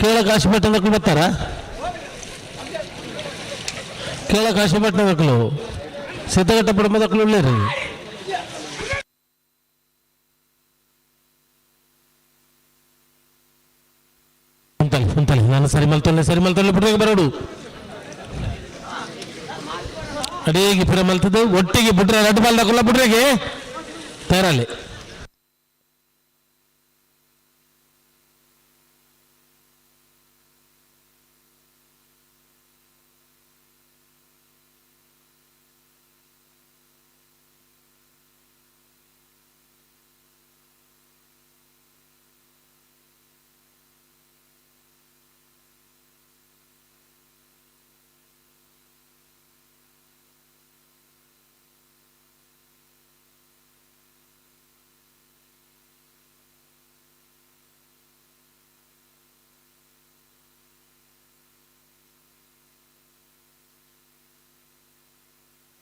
ಕೇಳ ಕಾಶಿಪಟ್ಟಣಕ್ಕೂ ಬರ್ತಾರ? ಕೇಳ ಕಾಶಿಪಟ್ಟಣಕ್ಕಲು ಸಿದ್ದಘಟ್ಟ ಪಡಮದಕ್ಕಲು ಉಳ್ಳೇರಿ. ಉಂತಲೆ ಉಂತಲೆ, ನಾನು ಸರಿ ಮಲ್ತೊಲ್ಲೆ, ಸರಿ ಮಲ್ತೊಲ್ಲೆ. ಬಿಡ್ರಿಗೆ ಬರೋಡು ಅಡೇಗೆ ಪಿರ ಮಲ್ತದ್ದು ಒಟ್ಟಿಗೆ ಬಿಟ್ರೆ ರಡ್ಡು ಬಾಲ್ದಾಕಲ್ಲ ಬಿಡ್ರಿಗೆ ತಯಾರಲ್ಲಿ.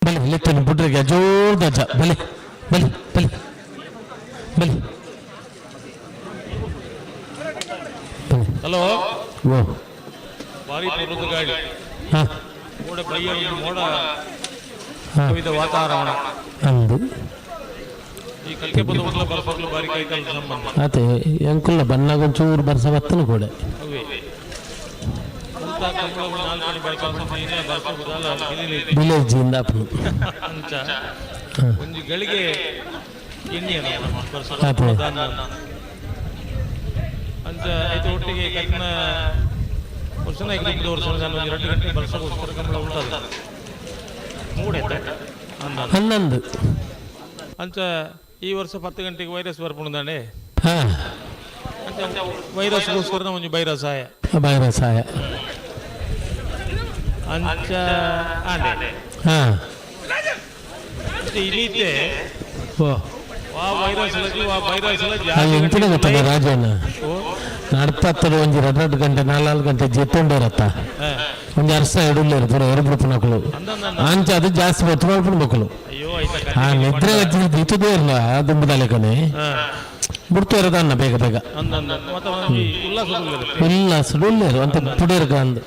ಬಲಿ ಲೆತ್ತನು ಬುಡ್ರಿಗೆ ಜೋರ್ದ ಅಜ್ಜ. ಬಲಿ ಬಲಿ ಬಲಿ ಬಲಿ ಬಲಿ. ಹಲೋ. ಓ. ಭಾರಿ ಪುರದ ಗಾಳಿ. ಹಾ. ಮೋಡ ಬೈಯ ಒಂದು ಮೋಡ ಹಾ. ಕವಿದ ವಾತಾವರಣ. ಅಂದು. ಈ ಕಲ್ಕೆ ಬಂದ ಮೊದಲ ಬರಪಗ್ಲು ಬಾರಿ ಕೈಕಾಲ ಸಂಬಂಧ. ಅದೇ ಎಂಕುಲ್ಲ ಬನ್ನಾಗ ಒಂಚೂರು ಬರ್ಸ ಬತ್ತನು ಕೂಡ. ಅವೇ ಮುಲ್ತ ಕಂಬಳ ಒಂದು ನಾಲ್ಕು ಮಣಿ ಬೈಕ ಬಂದು ಏನೇ ಬರ್ಸ ಬದಲ ಬಿಲಿಲಿ. ವಿಲೇಜ್ ಇಂದ ಅಪ್ಪನು. ಅಂಚ. ಒಂಜಿ ಗಳಿಗೆ ಎಣ್ಣೆ ಅದೇ. ಅಂಚ ಐತ ಒಟ್ಟಿಗೆ ಕರಿನ ವರ್ಷನ ಐದು ವರ್ಷ ನಾನು ಒಂದು 2 ಗಂಟೆ ಬರ್ಸಗೋಸ್ಕರ ಕಂಬಳ ಉಂಟದ ಮೂಡೆ ಅಂದ 11. ಅಂಚ ಈ ವರ್ಷ 10 ಗಂಟೆಗೆ ವೈರಸ್ ಬರ್ಪುಂದಾನೆ. ಹಾ. ಅಂಚ ವೈರಸ್ಗೋಸ್ಕರ ಒಂಜಿ ಬೈರಸಾಯ. ಬೈರಸಾಯ. ಅಂಚ ಆಂಡೆ. ಹಾ. ಅಂಚ ಇನೀತೆ ಓ. ವಾ ವೈರಸ್ ಲಗಿ ವಾ ವೈರಸ್ ಲಗಿ. ಅದು ಎಂತಿನ ಗೊತ್ತಲ್ಲ ರಾಜಣ್ಣ, ನಡ್ಪತ್ತದ ಒಂಜಿ 2 ಗಂಟೆ 4 ಗಂಟೆ ಜೆತ್ತೊಂಡೇರತ್ತ ಒಂಜಿ ಅರ್ಸ ಎಡುಲ್ಲೇರು ಪೂರ ಎರಬಿಡ್ಪು ನಕಲು. ಅಂಚ ಅದು ಜಾಸ್ತಿ ಬತ್ತು ಮಲ್ಪುನ ಮಕ್ಕಳು. ಅಯ್ಯೋ ಐತ. ಆ ನಿದ್ರೆ ದಿತ್ತದೇ ಇರಲ್ಲ ದುಂಬುದಲೆಕನೆ ಬಿಡ್ತು ಇರೋದನ್ನ ಬೇಗ ಬೇಗ. ಅಂದ ಮತ್ತೆ ಒಂಜಿ ಉಲ್ಲಾಸ ಉಲ್ಲಾಸ ಉಲ್ಲೇರು ಅಂತ ಪುಡೇರ್ಗ ಅಂದು.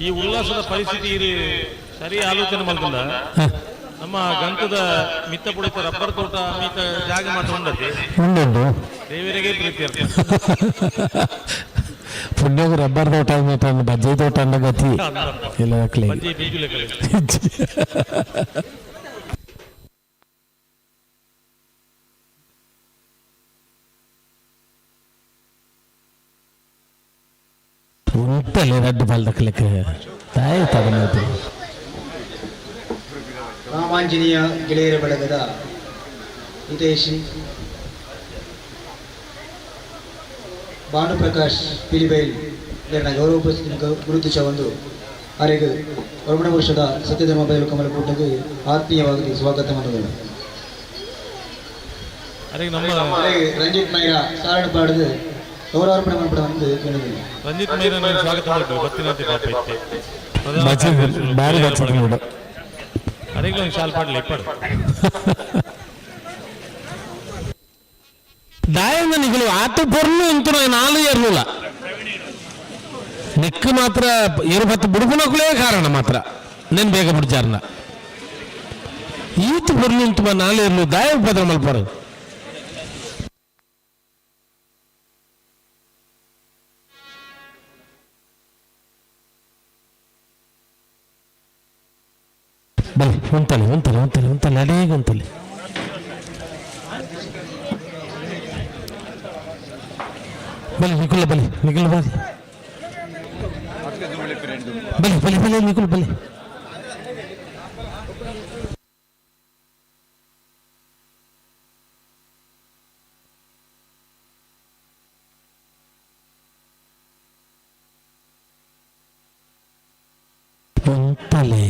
ಈ ಉಲ್ಲಾಸದ ಪರಿಸ್ಥಿತಿ ಇದು ಸರಿ ಆಲೋಚನೆ ಮಲ್ತಂದ. ನಮ್ಮ ಗಂಕದ ಮಿತ್ತ ಪುಡಿತ ರಬ್ಬರ್ ತೋಟ ಮೀತ ಜಾಗ ಮಾತ್ರ ಉಂಡತಿ. ಉಂಡುಂಡು. ದೇವರಿಗೆ ಪ್ರೀತಿ ಇರ್ತದೆ. ಪುಣ್ಯಗು ರಬ್ಬರ್ ತೋಟ ಅಂದ್ ಬಜ್ಜಿ ತೋಟ ಅಂದ ಗತಿ ಇಲ್ಲ ಹಾಕ್ಲಿ. ಬಜ್ಜಿ ಬೀಜುಲೆಕಲೆ. ಉಂಟಲ್ಲಿ ರಡ್ಡು ಬಲ್ದಕ್ಲಿಕ್ಕೆ ತಾಯಿ ತಗೊಂಡು. ರಾಮಾಂಜನೇಯ ಗೆಳೆಯರ ಬಳಗದ ಹಿತೈಷಿ ಭಾನುಪ್ರಕಾಶ್ ಪಿಲಿಬೈಲ್ ಇವರನ್ನ ಗೌರವ ಗುರುತಿಸ ಒಂದು ಅವರಿಗೆ ವರುಣ ವರ್ಷದ ಸತ್ಯಧರ್ಮ ಬಯಲು ಕಮಲ ಕೂಟಕ್ಕೆ ಆತ್ಮೀಯವಾಗಿ ಸ್ವಾಗತ ಮಾಡುವುದು. ಅದಕ್ಕೆ ನಮ್ಮ ಅವರಿಗೆ ರಂಜಿತ್ ಮೈರ ಸಾರಣ ಪಾಡದು ಗೌರವಾರ್ಪಣೆ ಮಾಡಪಡ ಒಂದು ಕೇಳಿದೆ. ರಂಜಿತ್ ಮೈರನ್ನು ಸ್ವಾಗತ ಮಾಡ್ಬೇಕು ಬತ್ತಿನಂತೆ ಪಾಪ ಇತ್ತೆ. ಬಜ್ಜಿ ಬಾರಿ ಬಚ್ಚಿ ನೋಡು. ಅದಕ್ಕೆ ಒಂದು ಶಾಲ್ ಪಾಡ್ಲಿ ಇಪ್ಪಡು. ದಾಯಂದ ನಿಗಲು ಆತು ಪೊರ್ಲು ಇಂತು ನಾಲು ಎರ್ಲುಲ ನಿಕ್ಕು ಮಾತ್ರ 20 ಬುಡುಗುನಕುಲೇ ಕಾರಣ ಮಾತ್ರ ನೆನ್ ಬೇಗ ಬಿಡ್ಜಾರ್ನ ಈತು ಪೊರ್ಲು ಇಂತು ನಾಲು ಎರ್ಲು ದಾಯ ಉಪದ್ರ ಮಲ್ಪರು. ಬಲಿ ಉಂತಲೆ ಉಂತಲೆ ಉಂತಲೆ ಉಂತಲೆ ಅಡೇಗ ಉಂತಲೆ. ಬಲಿ ನಿಕುಲ ಬಲಿ ನಿಕುಲ ಬಲಿ ಬಲಿ ಬಲಿ ಬಲಿ ನಿಕುಲ ಬಲಿ. ಉಂತಲೆ.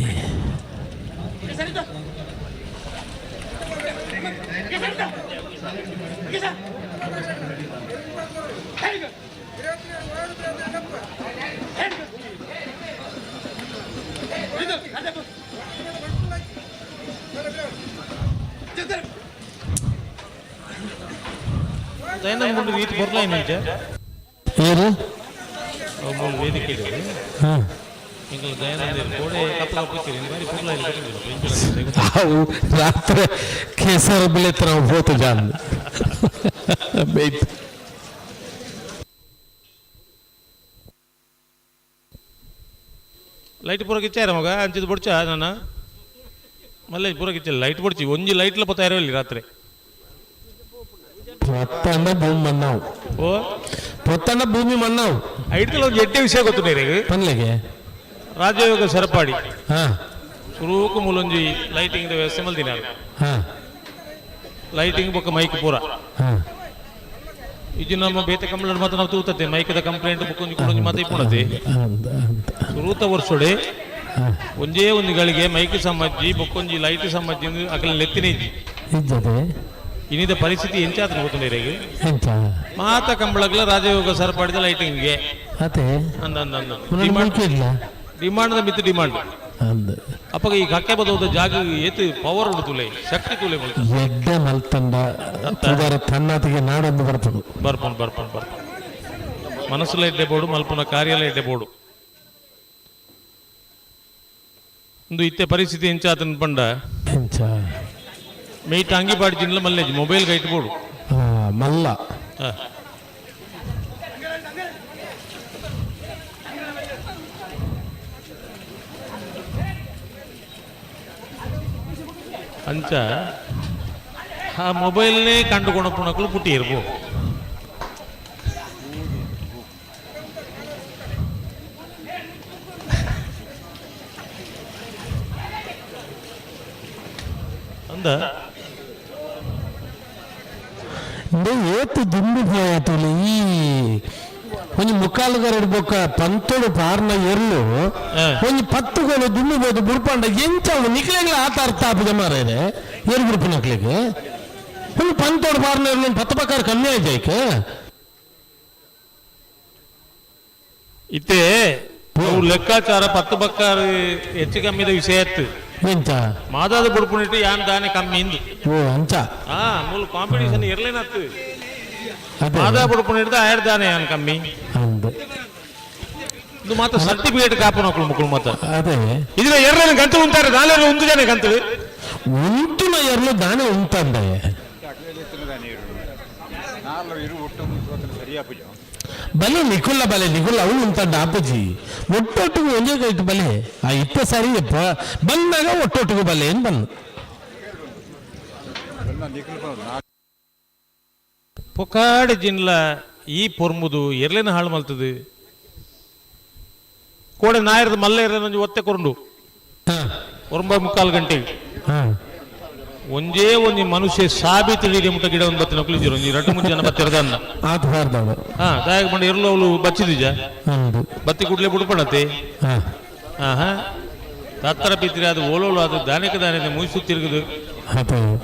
ದಯಾನಂದ ಮುಂದೆ ಈತ ಬರ್ಲಾ ಇನ್ನಂಚೆ. ಏರು. ಮೂಲ ವೇದಿಕೆ ಇದೆ. ಹಾ. ಎಂಕಲ್ ದಯಾನಂದ ಗೋಡೆ ಕಪ್ಪು ಕಪ್ಪು ಬಾರಿ ಪುರ್ಲ ಇಲ್ಲ. ಅವು ರಾತ್ರಿ ಕೇಸರ ಬಿಳೆತ್ರ ನಾವು ಹೋತು ಜಾನ್ ಬೇಯ್ತು. ಲೈಟ್ ಪೂರಕ್ಕೆ ಇಚ್ಚಾರ ಮಗ ಅಂಚಿದ ಬೊಡ್ಚ ನನ್ನ ಮಲ್ಲೆ ಪೂರಕ್ಕೆ ಇಚ್ಚಿಲ್ಲ ಲೈಟ್ ಬೊಡ್ಚಿ ಒಂಜಿ ಲೈಟ್ಲ ಪತ್ತ ಇರಲಿ ರಾತ್ರಿ. ಪೊತ್ತಂಡ ಭೂಮಿ ಮಣ್ಣಾವು. ಓ. ಪೊತ್ತಂಡ ಭೂಮಿ ಮಣ್ಣಾವು. ಐಟ್ಲ ಒಂಜಿ ಎಡ್ಡೆ ವಿಷಯ ಗೊತ್ತು ಪನ್ಲೆಗೆ. ರಾಜಯೋಗ ಸರಪಾಡಿ. ಹಾ. ಸುರೂಕು ಮೂಲೊಂಜಿ ಲೈಟಿಂಗ್ ವ್ಯವಸ್ಥೆ ಮಲ್ದಿನ. ಹಾ. ಲೈಟಿಂಗ್ ಬೊಕ್ಕ ಮೈಕ್ ಪೂರ. ಹಾ. ಇದು ನಮ್ಮ ಬೇತೆ ಕಂಪ್ಲೇಂಟ್ ಮಾತ್ರ ನಾವು ತೂತತ್ತೆ ಮೈಕದ ಕಂಪ್ಲೇಂಟ್ ಬುಕ್ ಒಂಜಿ ಕುಡೊಂಜಿ ಮಾತ ಇಪ್ಪುಣತೆ. ಅಂದ ಅಂದ. ಸುರೂತ ವರ್ಷೋಡೆ ಹಾ. ಒಂಜೇ ಒಂದು ಗಳಿಗೆ ಮೈಕ್ ಸಮ್ಮಜ್ಜಿ ಬೊಕ್ಕೊಂಜಿ ಲೈಟ್ ಸಮ್ಮಜ್ಜಿ ಅಕಲ ಲೆತ್ತಿನ ಇಜ್ಜಿ. ಇಜ್ಜದೆ. ಇನ್ನಿದ ಪರಿಸ್ಥಿತಿ ಎಂಚಾತ್ರ ಗೊತ್ತುಂಡೇರಿಗೆ. ಎಂಚ? ಮಾತ ಕಂಬಳಗ್ಲ ರಾಜಯೋಗ ಸರಪಾಡಿದ ಲೈಟಿಂಗ್ಗೆ. ಅದೇ. ಅಂದ ಅಂದ ಅಂದ. ಮುನ್ನಡೆ ಮುಲ್ಕಿ ಇಲ್ಲ. ಡಿಮಾಂಡ್ ಮಿತ್ ಡಿಮಾಂಡ್. ಅಂದ. ಅಪ್ಪಗ ಈ ಕಕ್ಕೆ ಬದೋದ ಜಾಗ ಏತು ಪವರ್ ಉಂಡು ತುಲೆ ಶಕ್ತಿ ತುಲೆ ಮುಲ್ಕ. ಎಡ್ಡೆ ಮಲ್ತಂಡ ತುದರ ತನ್ನತಿಗೆ ನಾಡೊಂದು ಬರ್ಪುಡು. ಬರ್ಪುಂಡು ಬರ್ಪುಂಡು ಬರ್ಪುಂಡು ಮನಸ್ಸುಲ ಎಡ್ಡೆ ಬೋಡು ಮಲ್ಪುನ ಕಾರ್ಯಲ ಎಡ್ಡೆ ಬೋಡು ಇಂದು ಇತ್ತೆ ಪರಿಸ್ಥಿತಿ ಎಂಚಾತನ ಪಂಡ. ಎಂಚ? ಮೇಯ್ಟ್ ಅಂಗಿ ಪಾಡಿ ಜಿನ್ಲ ಮಲ್ಲೇಜ್ ಮೊಬೈಲ್ ಗೈಟ್ ಬೋಡು. ಹಾ ಮಲ್ಲ. ಹಾ. ಅಂಚ. ಆ ಮೊಬೈಲ್ನೇ ಕಂಡುಕೊಂಡ ಪುಣಕಲು ಪುಟ್ಟಿ ಇರ್ಬೋ. ಅಂದ ಏತು ದುಂಬು ಪೋಯತುಲಿ ಈ ಒಂಜಿ ಮುಕ್ಕಾಲುಗಾರ ಬೊಕ್ಕ ಪಂತೋಡು ಪಾರ್ನ ಎರ್ಲು ಒಂಜಿ 10 ಗೋಲು ದುಂಬು ಬೋದು ಬುಡ್ಪಂಡ ಎಂಚ ನಿಕ್ಲೆಗ್ಲ ಆತ ಅರ್ಥ ಆಪುಜ ಮಾರೇನೆ ಏರು ಬುಡ್ಪಿನಕ್ಲೆಗ್ ಒಂದು ಪಂತೋಡು ಪಾರ್ನ ಎರ್ಲು 10 ಪಕ್ಕಾರ ಕಮ್ಮಿ ಆಯ್ತು ಇತ್ತೆ ಅವು ಲೆಕ್ಕಾಚಾರ 10 ಬಕ್ಕಾರ ಹೆಚ್ಚು ಕಮ್ಮಿದ ವಿಷಯ ಇತ್ತು. ಎಂಚ ಮಾದಾದ ಬುಡ್ಪುನಿಟ್ಟು ಯಾನ್ ದಾನೆ ಕಮ್ಮಿ ಇಂದು. ಓ ಅಂಚ ಆ ಮೂಲ ಕಾಂಪಿಟಿಷನ್ ಇರ್ಲೇನತ್ತು. ಮಾದಾ ಬುಡ್ಪುನಿಟ್ಟು ಆಯರ್ ದಾನೆ ಯಾನ್ ಕಮ್ಮಿ. ಅಂದು ಇದು ಮಾತ್ರ ಸರ್ಟಿಫಿಕೇಟ್ ಕಾಪು ನಕ್ಕಳು ಮುಕ್ಕಳು ಮಾತ್ರ. ಅದೇ ಇದ್ರ ಎರಡನೇ ಗಂಟು ಉಂಟಾರೆ ನಾಲ್ವರು ಒಂದು ಜನ ಗಂಟು ಉಂಟುನ ಎರ್ಲು ದಾನೆ ಉಂಟಂದೆ ಬಲೆ ನಿಕುಲ್ಲ ಬಲೆ ನಿಕುಲ್ಲ ಅವಳು ಉಂಟಂಡ ಅಪ್ಪಜಿ ಒಟ್ಟೊಟ್ಟಿಗೆ ಒಂದೇ ಕೈಟ್ ಬಲೆ ಆ ಇತ್ತ ಸರಿ ಬಂದಾಗ ಒಟ್ಟೊಟ್ಟಿಗೆ ಬಲೆ ಏನ್ ಬಂದು ಪೊಕಾಡೆ ಜಿನ್ಲ ಈ ಪೊರ್ಮುದು ಎರ್ಲೇನ ಹಾಳು ಮಲ್ತದು ಕೋಡೆ ನಾಯರದ ಮಲ್ಲ ಎರ್ಲೇನ ಒಂಜಿ ಒತ್ತೆ ಕೊರಂಡು 9.75 ಗಂಟೆಗೆ ಒಂಜೇ ಒಂಜಿ ಮನುಷ್ಯ ಸಾಬಿ ತಿಳಿರಿ ಮುಟ್ಟ ಗಿಡ ಒಂದು ಬತ್ತಿನ ಕುಲಿಜಿರು ಒಂಜಿ 2-3 ಜನ ಬತ್ತಿರದನ್ನ ಆತ ಬಾರ್ದವಳು ಹಾ ದಾಯಕ ಬಂಡ ಎರ್ಲು ಅವಳು ಬಚ್ಚಿದಿಜ ಬತ್ತಿ ಕೂಡ್ಲೆ ಬುಡ್ಪಣತೆ ಆಹಾ ತತ್ತರ ಪಿತ್ರಿ ಅದು ಓಲೋಲು ಅದು ದಾನಿಕ ದಾನಿಕ ಮುಗಿಸು ತಿರುಗುದು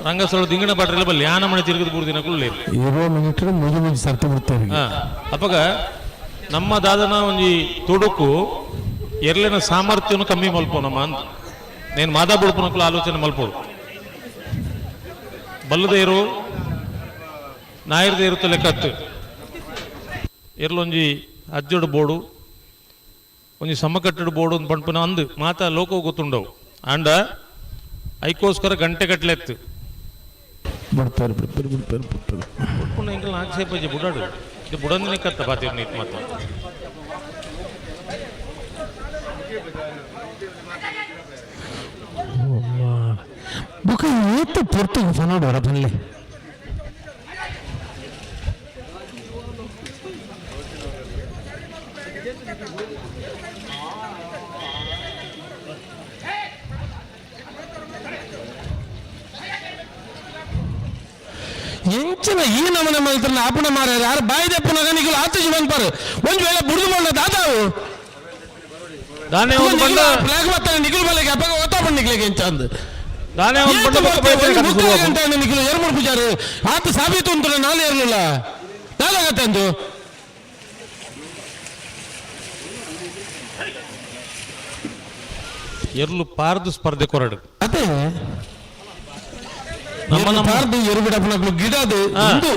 ರಂಗಸ್ಥಳ ದಿಂಗಿನ ಪಾಟ್ರೆಲ್ಲ ಬಲ್ಲಿ ಯಾನ ಮನೆ ತಿರುಗುದು 3 ದಿನ ಕುಳ್ಳಿ ಇರುವ ಮಿನಿಟ್ ಮುಗಿ ಮುಗಿ ಸರ್ತಿ ಬಿಡ್ತಾರೆ. ಹಾ ಅಪ್ಪಗ ನಮ್ಮ ದಾದನ ಒಂಜಿ ತುಡುಕು ಎರ್ಲಿನ ಸಾಮರ್ಥ್ಯನು ಕಮ್ಮಿ ಮಲ್ಪೋ ನಮ್ಮ ಅಂತ నేను ಮಾದಾ ಬುಡ್ಪನಕ್ಕೂ ಆಲೋಚನೆ ಮಲ್ಪೋಡು ಬಲ್ಲದೇರು ನಾಯಿರ್ದೇರು ಲೆಕ್ಕತ್ತು ಎರ್ಲೊಂಜಿ ಅಜ್ಜೋಡು ಬೋಡು ಒಂಜಿ ಸಮಕಟ್ಟಡು ಬೋಡು ಒಂದು ಪಂಪುನ ಅಂದು ಮಾತಾ ಲೋಕ ಗೊತ್ತುಂಡವು ಆಂಡ ಐಕೋಸ್ಕರ ಗಂಟೆ ಕಟ್ಲೆತ್ತು ಬಿಡ್ತಾರೆ ಬಿಡ್ತಾರೆ ಬಿಡ್ತಾರೆ ಬಿಡ್ತಾರೆ ಬುಡ್ಪುನ ಎಂಕಲ್ ಆಕ್ಷೇಪ ಬುಡಾಡು ಇದು ಬುಡಂದಿನ ಕತ್ತ ಬಾತಿರ್ ನೀತ್ ಮಾತ ಬುಕ್ಕ ಏತು ಪೊರ್ತು ಫನೋಡು ಹೊರ ಬನ್ಲಿ ಎಂಚಿನ ಈ ನಮನೆ ಮಲ್ತ್ರನ ಆಪಣ ಮಾರ ಯಾರು ಬಾಯಿ ದಪ್ಪನಾಗ ನಿಗಲು ಆತು ಜೀವನ್ ಪಾರು ಒಂದ್ ವೇಳೆ ಬುಡ್ದು ಬಂಡ ದಾದಾವು ದಾನೆ ಒಂದು ಬಂಡ ಫ್ಲಾಗ್ ಬರ್ತಾನೆ ನಿಗಲು ಬಲೆಗೆ ಅಪ್ಪ ಓತಾ ಬಂದ ನಿಗ್ಲಿಗೆ ಎಂಚ ಅಂದು ದಾನೆ ಒಂದು ಬಂಡ ಬೊಕ್ಕ ಬೈತಾರೆ ಕಥೆ ಶುರುವಾಪುಂಡು. ಗಂಟೆ ನಿಗಲು ಎರಡು ಮೂರು ಪೂಜಾರು ಆತ ಸಾಬೀತು ಅಂತ ನಾಳೆ ಇರಲಿಲ್ಲ ನಾಳೆ ಅಂದು ಎರ್ಲು ಪಾರ್ದು ಸ್ಪರ್ಧೆ ಕೊರಡು ಅದೇ ನಮ್ಮ ನಮ್ಮ ಪಾರ್ದು ಎರು ಬಿಡಪ್ಪನಕ್ಲು ಗಿಡದು ಒಂದು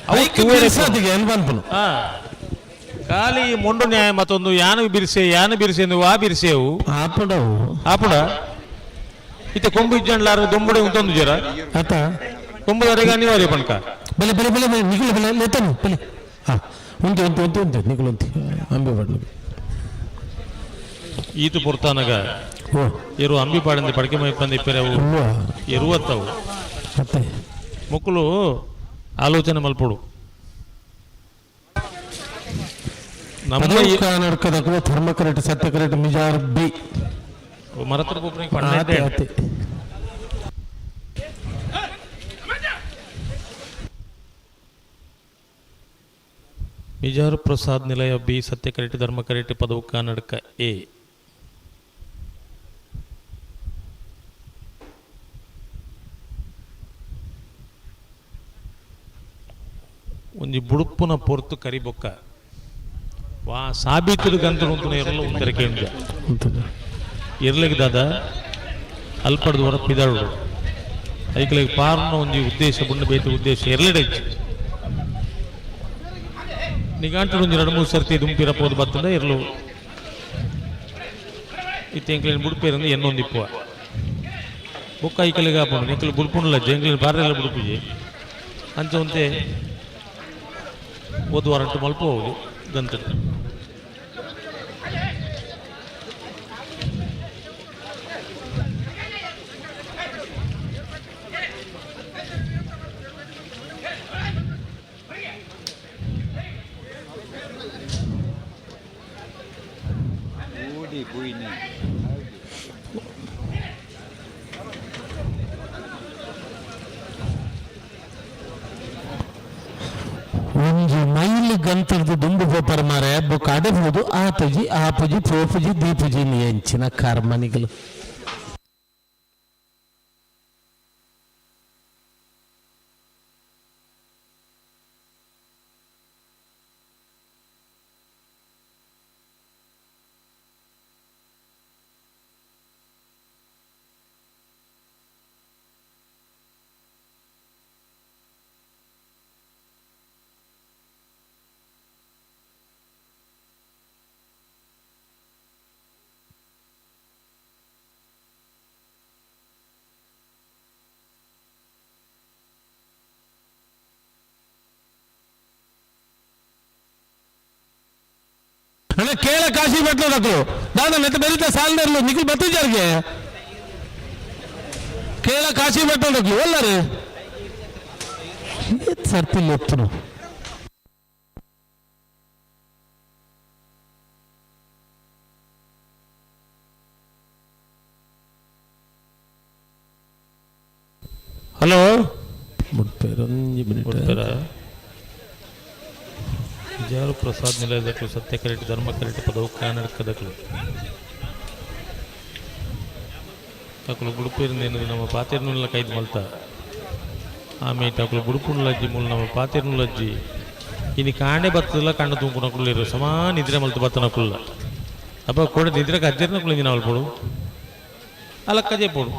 ಅವು ಐಕ್ ತೂವೆರೆ ಬಿರ್ಸಾದಿಗೆ ಏನ್ ಪನ್ಪುನು ಆ. ಖಾಲಿ ಮೊಂಡು ನ್ಯಾಯ ಮತ್ತೊಂದು ಯಾನು ಬಿರ್ಸೆ ಯಾನು ಬಿರ್ಸೆ ಎಂದು ಆ ಬಿರ್ಸೆವು ಆಪಡವು ಆಪುಡ ಇತ್ತೆ ಕೊಂಬು ಇಜ್ಜಂಡ್ಲಾರ ದೊಂಬುಡೆ ಉಂಟೊಂದು ಜರ ಆತ ಕೊಂಬುದವರೆಗೆ ಅನಿವಾರ್ಯ ಪಣಕ ಬಲೆ ಬಲೆ ಬಲೆ ಬಲೆ ನಿಗುಲು ಬಲೆ ಲೇತನು ಬಲೆ ಹಾ ಉಂಟು ಉಂಟು ಉಂಟು ಉಂಟು ನಿಗುಲು ಉಂಟು ಅಂಬೆ ಬಡ್ಲು ಈತು ಪೊರ್ತಾನಗ ಓ ಎರು ಅಂಬಿ ಪಾಡಂದೆ ಪಡಕೆ ಮೈ ಬಂದ ಇಪ್ಪರೆವು ಉಳ್ಳುವ ಎರುವತ್ತವು ಮತ್ತೆ ಮೊಕ್ಕಳು ಆಲೋಚನೆ ಮಲ್ಪೊಡು ನಮ್ಮ ಕರ್ನಾಟಕದ ಧರ್ಮ ಕರೆಕ್ಟ್ ಸತ್ಯ ಕರೆಕ್ಟ್ ಮಿಜಾರ್ ಬಿ ಮರತ್ರ ಗೊಬ್ಬರ ಆತೆ ಆತೆ ಮಿಜಾರು ಪ್ರಸಾದ್ ನಿಲಯ ಬಿ ಸತ್ಯ ಕರೆಕ್ಟ್ ಧರ್ಮ ಕರೆಕ್ಟ್ ಪದವು ಕನ್ನಡಕ ಎ ಒಂಜಿ ಬುಡುಪುನ ಪೊರ್ತು ಕರಿಬೊಕ್ಕ ವಾ ಸಾಬೀತುಡು ಗಂತರು ಉಂತುನ ಎರ್ಲ ಉಂತರ ಕೇಂದ್ರ ಎರ್ಲೆಗ್ ದಾದ ಅಲ್ಪಡ್ದು ಹೊರ ಪಿದಾಡು ಐಕ್ಲೆಗ್ ಪಾರ್ನ ಒಂಜಿ ಉದ್ದೇಶ ಬುಂಡ ಬೇತೆ ಉದ್ದೇಶ ಎರ್ಲೆಡೈಚ್ ನಿಗಾಂಟು ಒಂಜಿ 2-3 ಸರ್ತಿ ದುಂಪಿರ ಪೋದು ಬತ್ತಂಡ ಎರ್ಲು ಇತ್ತೆ ಎಂಕ್ಲೆನ್ ಬುಡುಪೇರಂದು ಎನ್ನೊಂದಿಪ್ಪುವ ಬೊಕ್ಕ ಐಕಲೆಗ್ ಆಪುಂಡು ನಿಕ್ಲು ಬುಡ್ಪುಂಡ್ಲ ಎಂಕ್ಲೆನ್ ಬಾರೆಲ್ಲ ಬುಡುಪುಜಿ ಅಂಚ ಒಂತೆ ಓದು ವಾರಂಟು ಮಲ್ಪ ಹೋಗುದು ಗಂತಡು ಒಂಜಿ ಮೈಲ್ ಗಂತರ್ದು ದುಂಬು ಪೋಪರ್ ಮಾರೆ ಬೊಕ್ಕ ಅಡೆಬೋದು ಆಪುಜಿ ಆಪುಜಿ ಪೋಪುಜಿ ದೀಪುಜಿ ಎಂಚಿನ ಕರ್ಮನಿಗಳು. ಅಣ್ಣ ಕೇಳ ಕಾಶಿ ಬಟ್ಲದಕ್ಲು ದಾದ ನೆತ್ತ ಬೆರಿತ ಸಾಲದರ್ಲು ನಿಖಿಲ್ ಬತ್ತಿಜಾರ್ಗೆ ಕೇಳ ಕಾಶಿ ಬಟ್ಲದಕ್ಲು ಎಲ್ಲರು ಸರ್ತಿಲ್ಲ ಎತ್ತನು. ಹಲೋ. ಒಂಜಿ ಮಿನಿಟ್. ಕೊಡ್ತಾರ ವಿಜಾರು ಪ್ರಸಾದ್ ನಿಲಯದಕ್ಲು ಸತ್ಯ ಕರೆಕ್ಟ್ ಧರ್ಮ ಕರೆಕ್ಟ್ ಪದವು ಕನ್ನಡಕದಕ್ಲು ತಕಲು ಬುಡುಪೇರು ನಮ್ಮ ಪಾತಿರ್ನುಲ್ಲ ಕೈದು ಮಲ್ತ ಆಮೆ ತಕಲು ಬುಡುಪುಣ್ಣಲಜ್ಜಿ ಮೂಲ ನಮ್ಮ ಪಾತಿರ್ನುಲಜ್ಜಿ ಇನಿ ಕಾಂಡೆ ಬತ್ತದಲ್ಲ ಕಣ್ಣು ತುಂಕುನಕುಳ್ಳಿರು ಸಮಾನ ನಿದ್ರೆ ಮಲ್ತು ಬತ್ತನಕುಲ್ಲ ಅಪ್ಪ ಕೂಡ ನಿದ್ರೆಗೆ ಅಜ್ಜಿರ್ನಕುಳು ಇಂಜಿನ ಪೋಡು ಅಲಕ್ಕಜೆ ಪೋಡು.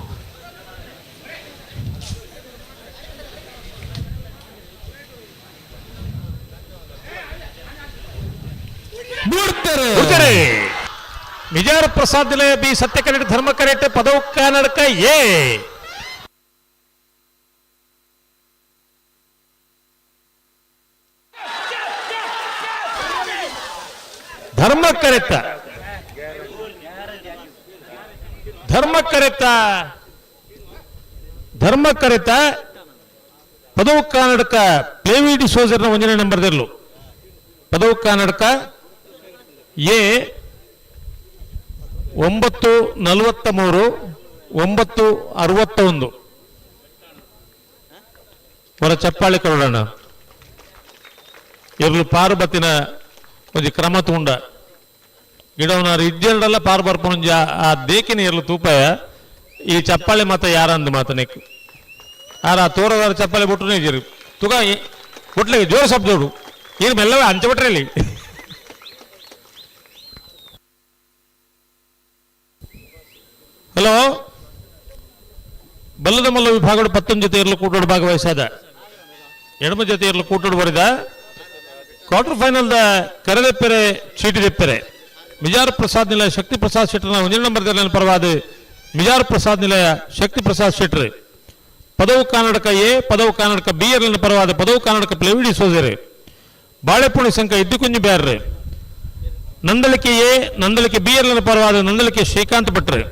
ಬಿಡ್ತಾರೆ. ಮಿಜಾರು ಪ್ರಸಾದ್ ನಿಲಯ ಬಿ ಸತ್ಯ ಕರೆಕ್ಟ್ ಧರ್ಮ ಕರೆಕ್ಟ್ ಪದವು ಕನ್ನಡಕ ಎ. ಧರ್ಮ ಕರೆತ್ತ ಧರ್ಮ ಕರೆತ್ತ ಧರ್ಮ ಕರೆತ ಪದವು ಕನ್ನಡಕ ಪ್ಲೇವಿ ಡಿಸೋಜರ್ನ ಒಂದನೇ ನಂಬರ್ದಿರ್ಲು ಪದವು ಕನ್ನಡಕ ಎ 9:43 9:61. ಹೊರ ಚಪ್ಪಾಳಿ ಕೊಡೋಣ. ಇರ್ಲು ಪಾರ್ಬತಿನ ಒಂಜಿ ಕ್ರಮ ತೂಂಡ ಗಿಡವನಾರು ಇಜ್ಜೆರಡಲ್ಲ ಪಾರ್ ಬರ್ಪುನೊಂಜಿ ಆ ದೇಕಿನ ಇರ್ಲು ತೂಪಾಯ ಈ ಚಪ್ಪಾಳೆ ಮಾತ ಯಾರಂದು ಮಾತನೆಕ್ ಆರ ಆ ತೋರದಾರ ಚಪ್ಪಾಳೆ ಬಿಟ್ಟು ಇಜ್ಜಿರು ತುಗ ಬುಟ್ಲೆ ಜೋರು ಶಬ್ದೋಡು ಏನು ಮೆಲ್ಲವೇ ಅಂಚೆ ಬಿಟ್ರೆ. ಹಲೋ. ಬಲ್ಲದ ಮಲ್ಲ ವಿಭಾಗಡು ಪತ್ತೊಂದು ಜೊತೆ ಇರಲು ಕೂಟೋಡು ಭಾಗವಹಿಸಾದ ಎಡಮ ಜೊತೆ ಇರಲು ಕೂಟೋಡು ಬರಿದ ಕ್ವಾರ್ಟರ್ ಫೈನಲ್ the ಕರೆದೆಪ್ಪೆರೆ ಚೀಟಿ ದೆಪ್ಪೆರೆ ಮಿಜಾರ್ ಪ್ರಸಾದ್ ನಿಲಯ ಶಕ್ತಿ ಪ್ರಸಾದ್ ಶೆಟ್ಟರ್ನ ಒಂದನೇ ನಂಬರ್ ಪರವಾದ ಮಿಜಾರ್ ಪ್ರಸಾದ್ ನಿಲಯ ಶಕ್ತಿ ಪ್ರಸಾದ್ ಶೆಟ್ಟರ್ ಪದವು ಕರ್ನಾಟಕ ಎ ಪದವು ಕರ್ನಾಟಕ ಬಿ ಎರ್ಲಿನ ಪರವಾದ ಪದವು ಕರ್ನಾಟಕ ಪ್ಲೇವಿಡಿ ಸೋಜರೆ ಬಾಳೆಪುಣಿ ಸಂಘ ಇದ್ದುಕುಂಜಿ ಬ್ಯಾರ್ರೆ ನಂದಳಿಕೆ ಎ ನಂದಳಿಕೆ ಬಿ ಎರ್ಲಿನ ಪರವಾದ ನಂದಳಿಕೆ ಶ್ರೀಕಾಂತ್ ಭಟ್ರೆ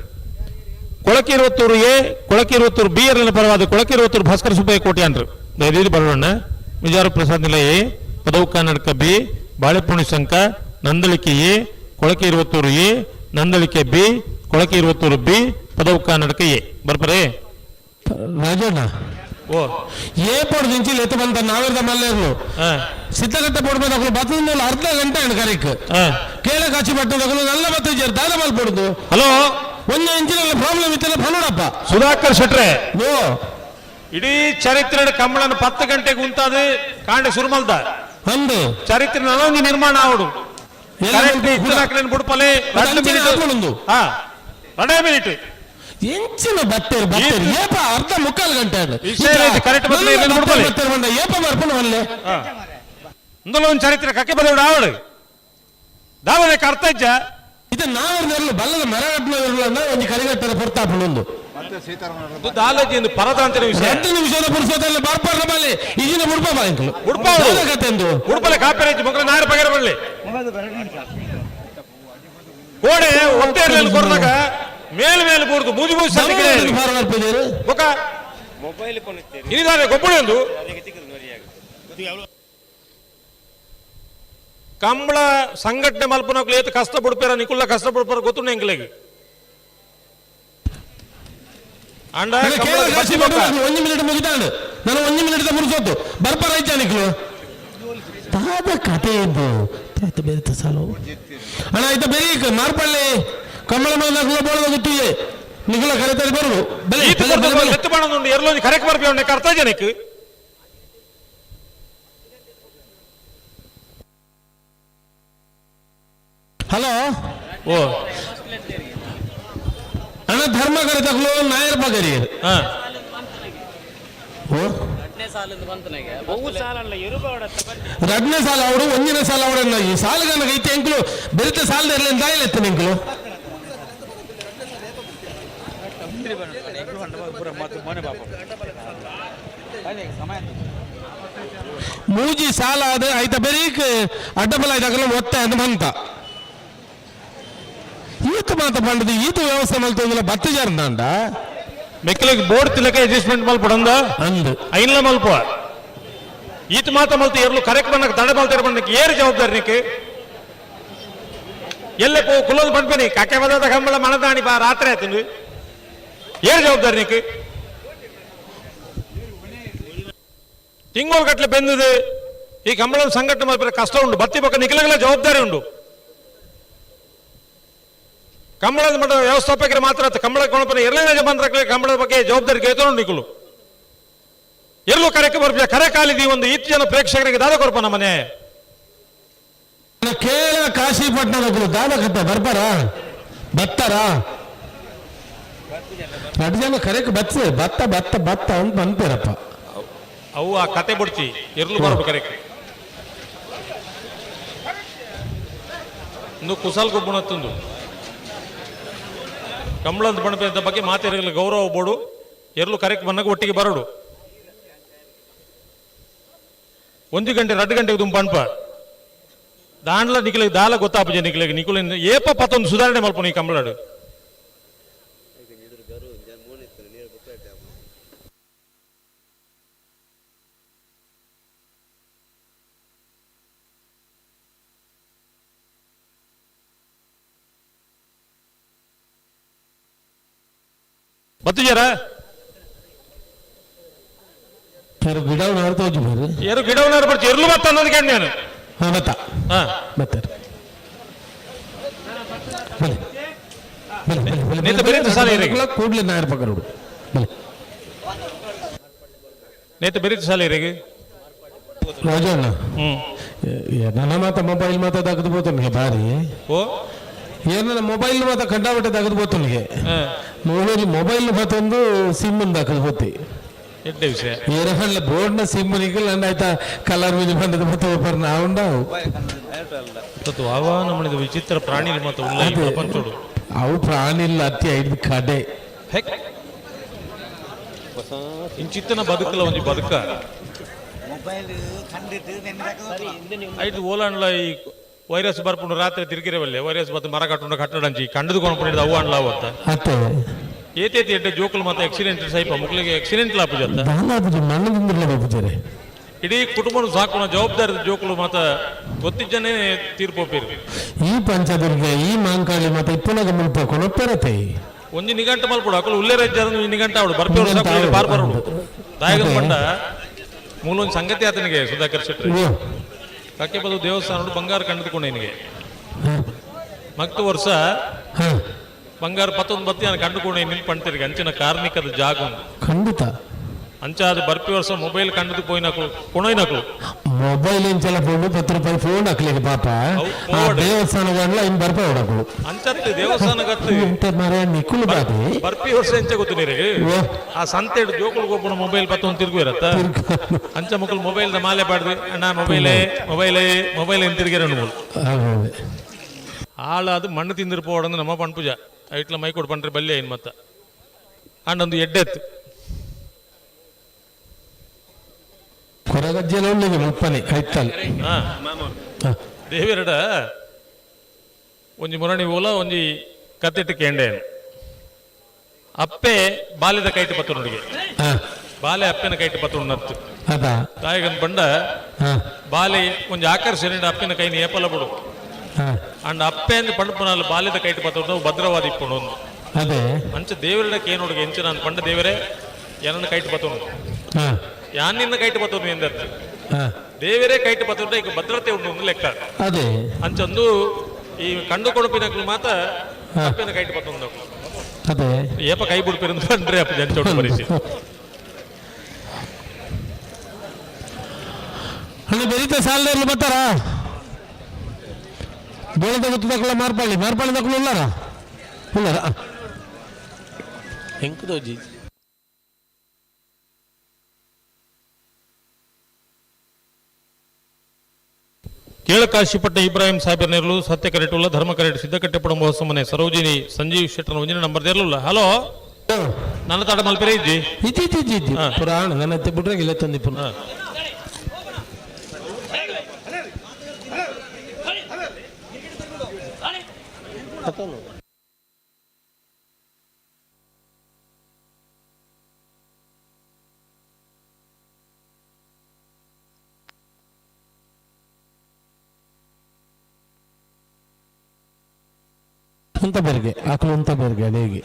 ಕೊಳಕಿರುವತ್ತೂರು ಎ ಕೊಳಕಿರುವತ್ತೂರು ಬಿ ಎರ್ಲಿನ ಪರವಾದ ಕೊಳಕಿರುವತ್ತೂರು ಭಾಸ್ಕರ ಸುಬ್ಬಯ್ಯ ಕೋಟ್ಯಾನ್ರು. ದಯದೀರಿ ಬರೋಣ. ಮಿಜಾರು ಪ್ರಸಾದ್ ನಿಲಯ ಎ ಪದವು Karnataka B Balepuni Sanka Nandalike A Kolakiruvathur A Nandalike B Kolakiruvathur B Padavu Karnataka A ಬರ್ಪರೇ. Rajanna. ಓ. ఏ పొడి నుంచి ఎత్తమంత నావేద మల్లేరు ಸಿದ್ಧಗಟ್ಟ ಪೊಡ್ಬೋದು ಅಕಲು ಬತ್ತದ ಮೂಲ ಅರ್ಧ ಗಂಟೆ ಅಂಡ್ ಕರೆಕ್ಟ್ ಕೇಳ ಕಾಚಿ ಪಟ್ಟದ ಅಕಲು ನಲ್ಲ ಬತ್ತ ದಾದ ಮಲ್ ಪೊಡುದು. ಹಲೋ. ಒಂದು ಇಂಚಿನ ಪ್ರಾಬ್ಲಮ್ ಇತ್ತಲ್ಲ ಫಲೋಡಪ್ಪ. ಸುಧಾಕರ್ ಶೆಟ್ರೆ. ಓ. ಇಡೀ ಚರಿತ್ರೆ ಕಂಬಳನ 10 ಗಂಟೆಗೆ ಉಂತಾದ ಕಾಂಡೆ ಸುರುಮಲ್ದ ಅಂದು ಚರಿತ್ರೆ ನನೊಂದು ನಿರ್ಮಾಣ ಆವಡು ಬುಡ್ಪಲೆ 2 ಮಿನಿಟ್ 2 ಮಿನಿಟ್ ಎಂಚಿನ ಬತ್ತೇರು ಬತ್ತೇರು ಏಪ ಅರ್ಧ ಮುಕ್ಕಾಲು ಗಂಟೆ ಅದು. ಕರೆಕ್ಟ್ ಬತ್ತೇರು ಬತ್ತೇರು ಬಂದ ಏಪ ಮರ್ಪಣ ವಲ್ಲೆ. ಇಂదులో ಒಂದು ಚರಿತ್ರೆ ಕಕ್ಕೆ ಬದೋಡು ಆವಡು ದಾವನೆ ಅರ್ಥ ಇಜ್ಜ. ಇದು ನಾವೆಲ್ಲ ಬಲ್ಲದ ಮರ ಕಟ್ಟುವ ಒಂಜಿ ಕರಿಗಟ್ಟದ ಪೊರ್ತಾಪುಂಡು ದಾಲಜಿ ಪರದಾಂತರ ವಿಷಯ. 2 ನಿಮಿಷದ ಪುರುಷೋತ್ತಲ್ಲ ಬರ್ಪರ್ನ ಬಲ್ಲೆ ಈಗಿನ ಮುಡ್ಪ ಬಾಂಕಲು ಉಡುಪ ಕತೆ ಎಂದು ಉಡುಪಲೆ ಕಾಪೇರೆ ಮಕ್ಕಳು ನಾರು ಪಗರ ಬರಲಿ ಕೋಡೆ ಒತ್ತೆ ಕೊರ್ನಾಗ ಮೇಲ್ ಮೇಲ್ ಬೂರ್ದು ಮೂಜಿ ಮೂಜಿ ಸಂದಿಗೆ ಫಾರ್ವರ್ಡ್ ಬೊಕ ಇನಿದಾನೆ ಗೊಬ್ಬಳಿ ಒಂದು ಕಂಬಳ ಸಂಘಟನೆ ಮಲ್ಪನಕ್ಲು ಏತ್ ಕಷ್ಟ ಪಡ್ಪೇರ ನಿಕುಲ್ಲ ಕಷ್ಟ ಪಡ್ಪಾರ ಗೊತ್ತುಂಡು ಎಂಕ್ಲೆಗ್. ಅಂಡ ಕಂಬಳದ ಬಚ್ಚಿ ಬೊಕ್ಕ. ಒಂಜಿ ಮಿನಿಟ್ ಮುಗಿತಾಂಡು ನಾನು ಒಂಜಿ ಮಿನಿಟ್ ಮುಗಿಸೋತು ಬರ್ಪರ ಐತ ನಿಕ್ಲು. ದಾದ ಕತೆ ಇದು ಆಯ್ತು ಬೇರೆ ಸಾಲು ಅಣ್ಣ ಆಯ್ತು ಬೇರೆ ಮಾರ್ಪಳ್ಳಿ ಕಮ್ಮಳ ಮೇಲೆ ಬೋಳದ ಗೊತ್ತಿದೆ ನಿಗುಲ ಕರೆತರಿ ಬರುದು ಬಲೆ ಈತ ಬಲೆ, ಬಲೆ, ಬಲೆ. ಎತ್ತು ಬಾಣದುಂಡು ಎರ್ಲೊಂಜಿ ಕರೆಕ್ ಬರ್ಪಿ ಅವನೇ ಅರ್ಥ ಜನಕ್ಕೆ. ಹಲೋ. ಓ. ಅಣ್ಣ ಧರ್ಮ ಕರೆತಕ್ಲು ನಾಯರ್ ಬಗರಿಯರು. ಹಾ. ಓ ರಡ್ನೇ ಸಾಲ ಅವರು ಒಂದಿನ ಸಾಲ ಅವರನ್ನ ಈ ಸಾಲಗನ ಐತೆ ಎಂಕ್ಲು ಬೆರಿತ ಸಾಲದ ಇರಲಿ ಅಂತ ಎತ್ತನ ಎಂಕ್ಲು. ಮೂಜಿ ಸಾಲ ಅದ ಐತ ಬೆರೀಕ್ ಅಡ್ಡಬಲ ಐದಾಗಲ ಒತ್ತ ಅಂತ ಬಂತ ಈತ ಮಾತ ಪಂಡದು ಈತ ವ್ಯವಸ್ಥೆ ಮಲ್ತೊಂದಿಲ್ಲ ಬತ್ತು ಜಾರಂದಾಂಡ. ಮೆಕ್ಕಲಿಗೆ ಬೋರ್ಡ್ ತಿಲಕ ಅಡ್ಜಸ್ಟ್ಮೆಂಟ್ ಮಲ್ಪಡಂದ. ಅಂದು. ಐನ್ಲ ಮಲ್ಪ ಈತ ಮಾತ ಮಲ್ತ ಎರ್ಲು ಕರೆಕ್ಟ್ ಬಂದಾಗ ತಡೆ ಮಲ್ತ ಬಂದಕ್ಕೆ ಏರು ಜವಾಬ್ದಾರಿ ನಿಕ್ಕೆ ಎಲ್ಲೆ ಪೋ ಕುಲೋದು ಪಂಪನಿ ಕಕ್ಕೆ ಬದಾದ ಕಂಬಳ ಮಣದಾಣಿ ಬಾ ರಾತ್ರಿ ಆಯ್ತು ಏರು ಜವಾಬ್ದಾರಿ ನಿಕ್ಕೆ ತಿಂಗಳು ಗಟ್ಟಲೆ ಬೆಂದಿದೆ ಈ ಕಂಬಳ ಸಂಘಟನೆ ಮಲ್ಪರೆ ಕಷ್ಟ ಉಂಟು ಬತ್ತಿ ಪಕ್ಕ ನಿಖಲಗಲ ಜವಾಬ್ದಾರಿ ಉಂಟು. ಕಂಬಳದ ಮಠ ವ್ಯವಸ್ಥಾಪಕರು ಮಾತ್ರ ಆತ ಕಂಬಳ ಕೊಣಪನ ಎರಡನೇ ಯಜಮಾನರ ಕಂಬಳದ ಬಗ್ಗೆ ಜವಾಬ್ದಾರಿ ಕೇತನು ನಿಖಲು ಎಲ್ಲೂ ಕರೆಕ್ಕೆ ಬರ್ಪ ಕರೆ ಕಾಲಿದಿ ಒಂದು ಈತ್ ಜನ ಪ್ರೇಕ್ಷಕರಿಗೆ ದಾದ ಕೊರಪ ನಮ್ಮನೆ. ಕೇಳ ಕಾಶಿಪಟ್ಟಣದ ದಾದ ಕತ್ತ ಬರ್ಬಾರ ಬತ್ತಾರ ಎರಡು ಜನ ಕರೆಕ್ ಬತ್ಸೆ ಬತ್ತ ಬತ್ತ ಬತ್ತ ಅಂತ ಬಂತೀರಪ್ಪ. ಅವು ಆ ಕತೆ ಬಿಡ್ತಿ ಎರ್ಲು ಬರಬೇಕು ಕರೆಕ್ ಇಂದು ಕುಸಲ್ ಗೊಬ್ಬಣತ್ತಂದು ಕಂಬಳಂತ ಬಣಪೆ ಬಗ್ಗೆ ಮಾತಿರಲಿ ಗೌರವ ಬೋಡು ಎರ್ಲು ಕರೆಕ್ ಬಂದಾಗ ಒಟ್ಟಿಗೆ ಬರಡು ಒಂದು ಗಂಟೆ 2 ಗಂಟೆಗೆ ದುಂಬ ಅನ್ಪ ದಾಂಡ್ಲ ನಿಖಲಿಗೆ ದಾಲ ಗೊತ್ತಾಪಜೆ ನಿಖಲಿಗೆ ನಿಖಲು ಏಪ ಪತ್ತೊಂದು ಸುಧಾರಣೆ ಮಲ್ಪನು ಈ ಕಂಬಳಾಡು. ಬತ್ತಿಜಾರ ಯಾರು ಗಿಡ ಹೋಗಿ ಬರ್ರಿ. ಯಾರು ಗಿಡವನ್ನಾರು ಬರ್ತಿ ಎರ್ಲು ಬತ್ತ ಅನ್ನೋದಕ್ಕೆ ನಾನು. ಹಾ ಬತ್ತ. ಹಾ. ಬತ್ತಾರೆ ಬಲೆ ಬಲೆ ಬಲೆ ಬಲೆ. ನೇತ ಬೆರೀತ ಸಾಲ ಇರಗೆ. ಕೂಡ್ಲೆ ನಾಯರ್ ಪಕ್ಕರೋಡು ಬಲೆ. ನೇತ ಬೆರೀತ ಸಾಲ ಇರಗೆ. ರಾಜಣ್ಣ. ಹ್ಮ್. ನನ್ನ ಮಾತ ಮೊಬೈಲ್ ಮಾತ ತೆಗೆದು ಬೋತನಿಗೆ ಬಾರಿ. ಓ. ಏನ ಮೊಬೈಲ್ ಮಾತ ಕಂಡಾಬಿಟ್ಟೆ ತೆಗೆದು ಬೋತನಿಗೆ. ಹಾ. ಮೊಬೈಲ್ ಮೊಬೈಲ್ ಮತ್ತೊಂದು ಸಿಮ್ ಹಾಕದು ಹೋತಿ. ಎಡ್ಡೆ ವಿಷಯ. ಏರಹಳ್ಳ ಬೋರ್ಡ್ನ ಸಿಮ್ ನಿಗಲ್ ಆಯ್ತಾ ಕಲರ್ ಮಿಜಿ ಬಂದದ ಮತ್ತೆ ಒಬ್ಬರು ನಾವು ಉಂಡಾವು. ತತ್ತು ಆಹ್ವಾನ ಮಾಡಿದ ವಿಚಿತ್ರ ಪ್ರಾಣಿ ಮತ್ತು ಉಲ್ಲ ಈ ಪ್ರಪಂಚೋಡು. ಅವು ಪ್ರಾಣಿ ಇಲ್ಲ ಅತಿ ಐದು ಕಡೆ. ಹೆಕ್ ಇಂಚಿತ್ತನ ಬದುಕಲ ಒಂಜಿ ಬದುಕ ಐದು ಓಲಾಂಡ್ಲ ಈ ವೈರಸ್ ಬರ್ಪುಂಡು ರಾತ್ರಿ ತಿರುಗಿರವಲ್ಲೆ ವೈರಸ್ ಮತ್ತು ಮರ ಕಟ್ಟುಂಡು ಕಟ್ಟಡಂಚಿ ಕಂಡದು ಕೊಂಡು ಅವು ಅಂಡ್ಲ ಅವತ್ತ. ಅತ್ತೆ. ಏತೇತಿ ಎಡ್ಡೆ ಜೋಕುಲು ಮತ್ತೆ ಆಕ್ಸಿಡೆಂಟ್ ಸೈಪ ಮುಕ್ಳಿಗೆ ಆಕ್ಸಿಡೆಂಟ್ ಲಾಪು ಜತ್ತ. ದಾಲಾಪುಜಿ ಮಣ್ಣದಿಂದಿರಲ್ಲ ಬಾಪುಜರೆ. ಇಡೀ ಕುಟುಂಬನ ಸಾಕುನ ಜವಾಬ್ದಾರಿ ಜೋಕುಲು ಮಾತ ಗೊತ್ತಿಜ್ಜನೇ ತೀರ್ಪೋಪಿರು. ಈ ಪಂಚದುರ್ಗ ಈ ಮಾಂಕಾಳಿ ಮತ್ತೆ ಇಪ್ಪನಾಗ ಮುಲ್ಪ ಕೊನೊಪ್ಪರತೆ. ಒಂಜಿ ನಿಘಂಟು ಮಲ್ಪಡು ಅಕಲು ಉಲ್ಲೆ ರಾಜ್ಯ ಒಂಜಿ ನಿಘಂಟು ಅವಳು ಬರ್ಪೇರು ಸಾಕು ಬಾರ್ ಬರೋಡು ದಾಯಗನ್ ಪಂಡ ಮೂಲೊಂದು ಸಂಗತಿ ಆತನಿಗೆ ಸುಧಾಕರ್ ಶೆಟ್ಟಿ ಕಕ್ಕೆಬದು ದೇವಸ್ಥಾನ ಬಂಗಾರ ಕಂಡುಕೊಂಡೇನಿಗೆ ಮಕ್ತು ವರ್ಷ ಬಂಗಾರ ಪತ್ತೊಂದು ಬತ್ತಿ ನಾನು ಕಂಡುಕೊಂಡೇನಿ ಪಂತಿರಿಗೆ ಅಂಚಿನ ಕಾರ್ಮಿಕದ ಜಾಗ ಉಂಟು. ಖಂಡಿತ. ಅಂಚಾದ ಬರ್ಪಿ ವರ್ಷ ಮೊಬೈಲ್ ಕಂಡದು ಪೋಯಿನಕ್ಲು ಕೊಣೋಯ್ನಕ್ಲು ಮೊಬೈಲ್ ಇಂಚಲ ಪೋಂಡು 10 ರೂಪಾಯಿ ಫೋನ್ ಹಾಕ್ಲಿಕ್ಕೆ ಪಾಪ ಆ ದೇವಸ್ಥಾನಗಳ ಇನ್ ಬರ್ಪ ಹೊಡಕ್ಲು. ಅಂಚತ್ತು ದೇವಸ್ಥಾನ ಗತ್ತು ಎಂತ ಮರ ನಿಕ್ಕುಲು ಬಾತಿ ಬರ್ಪಿ ವರ್ಷ ಎಂಚ ಗೊತ್ತು ನೀರಿಗೆ ಆ ಸಂತೆಡ್ ಜೋಕುಲು ಗೊಬ್ಬನ ಮೊಬೈಲ್ ಪತ್ತೊಂದು ತಿರುಗು ಇರತ್ತ ಅಂಚ ಮಕ್ಕಳು ಮೊಬೈಲ್ the ಮಾಲೆ ಪಾಡ್ದು ಅಣ್ಣ ಮೊಬೈಲೇ ಮೊಬೈಲೇ ಮೊಬೈಲ್ ಏನು ತಿರುಗಿರ ಮೂಲು ಆಳ ಅದು ಮಣ್ಣು ತಿಂದಿರ್ಪೋಡಂದು ನಮ್ಮ ಪಣ್ಪುಜ ಐಟ್ಲ ಮೈಕೊಡು ಪಂಡ್ರೆ ಬಲ್ಯ ಏನು ಮತ್ತ ಅಂಡೊಂದು ಎಡ್ಡೆತ್ತು. ಕೊರಗಜ್ಜೆಲ ಉಳ್ಳಿಗೆ ಮುಪ್ಪನೆ ಕೈತಲ್. ದೇವಿರಡ ಒಂಜಿ ಮುರಣಿ ಓಲ ಒಂಜಿ ಕತ್ತಿಟ್ಟು ಕೇಂಡೆ ಅಪ್ಪೆ ಬಾಲ್ಯದ ಕೈಟ್ ಪತ್ತುನುಡಿಗೆ ಬಾಲೆ ಅಪ್ಪನ ಕೈಟ್ ಪತ್ತುಣ್ಣತ್ತು ತಾಯಿಗನ್ ಬಂಡ ಬಾಲೆ ಒಂಜಿ ಆಕರ್ಷಣೆ ಅಪ್ಪನ ಕೈನ ಏಪಲ ಬಿಡು ಅಂಡ್ ಅಪ್ಪೆ ಅಂದ್ ಪಂಡ ಬಾಲ್ಯದ ಕೈಟ್ ಪತ್ತುಂಡು ಭದ್ರವಾದ ಇಪ್ಪುಂಡು ಒಂದು ಅದೇ ಅಂಚ ದೇವರಡ ಕೇನೋಡುಗೆ ಎಂಚ ನಾನು ಪಂಡ ದೇವರೇ ಏನನ್ನ ಕೈಟ್ ಪತ್ತುಂಡು ಯಾನ್ ನಿನ್ನ ಕೈಟ್ ಪತ್ತುಂಡು ಎಂದರ್ಥ. ದೇವರೇ ಕೈಟ್ ಪತ್ತುಂಡ ಈಗ ಭದ್ರತೆ ಉಂಟು ಒಂದು ಲೆಕ್ಕ. ಅದೇ. ಅಂಚೊಂದು ಈ ಕಂಡು ಕೊಡುಪಿನಕ್ಲು ಮಾತ್ರ ಕಪ್ಪೆನ ಕೈಟ್ ಪತ್ತೊಂದು. ಅದೇ. ಏಪ ಕೈ ಬಿಡ್ಪಿರಂದು ಅಂದ್ರೆ ಅಪ್ಪ ಜನ ಪರಿಸ್ಥಿತಿ. ಅಣ್ಣ ಬೆರೀತ ಸಾಲದಲ್ಲಿ ಬರ್ತಾರ? ಬೋಳದ ಗೊತ್ತದಕ್ಕಲ್ಲ ಮಾರ್ಪಾಳಿ ಮಾರ್ಪಾಳಿ ದಕ್ಕಲು ಉಳ್ಳಾರ ಉಳ್ಳಾರ ಹೆಂಕದೋಜಿ. ಕೇಳಕಾಶಿಪಟ್ಟ ಇಬ್ರಾಹಿಂ ಸಾಹೇಬರ್ ನೆರಳು ಸತ್ಯ ಕರೆಟುಲ್ಲ ಧರ್ಮ ಕರೆಟ್ ಸಿದ್ದಕಟ್ಟೆ ಪಡಂಬ ಹೊಸಮನೆ ಸರೋಜಿನಿ ಸಂಜೀವ್ ಶೆಟ್ಟರ್ ಒಂಜಿನ ನಂಬರ್ ದೇರ್ಲುಲ್ಲ. ಹಲೋ, ನನ್ನ ತಾಡ ಮಲ್ಪೆರೆ ಇಜ್ಜಿ. ಇಜ್ಜಿ ಇಜ್ಜಿ ಇಜ್ಜಿ. ಪುರಾಣ ನನ್ನ ಎತ್ತೆ ಬಿಟ್ರೆ ಇಲ್ಲ ತಂದಿ ಪುನಃ. ಉಂತ ಬೇರ್ಗೆ ಆಕಳು ಉಂತ ಬೇರ್ಗೆ ಅದೇಗೆ.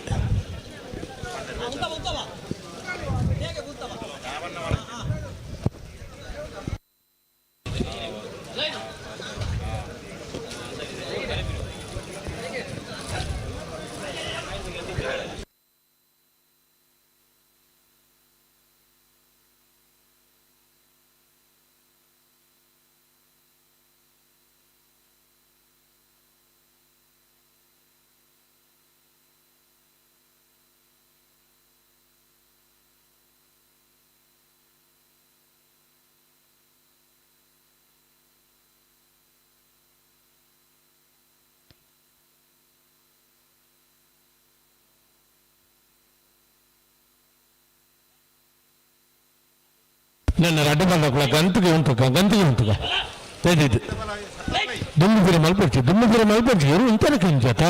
ನನ್ನ ರಡ್ಡ ಬಂದ ಗಂತಿಗೆ ಉಂಟು, ಗಂತಿಗೆ ಉಂಟು. ತೆಗೆದಿದ್ದು ದುಂಡು ಗಿರಿ ಮಲ್ಪಡ್ಚಿ, ದುಂಡು ಗಿರಿ ಮಲ್ಪಡ್ಚಿ. ಇರು ಇಂತನ ಕಿಂಚಾತ.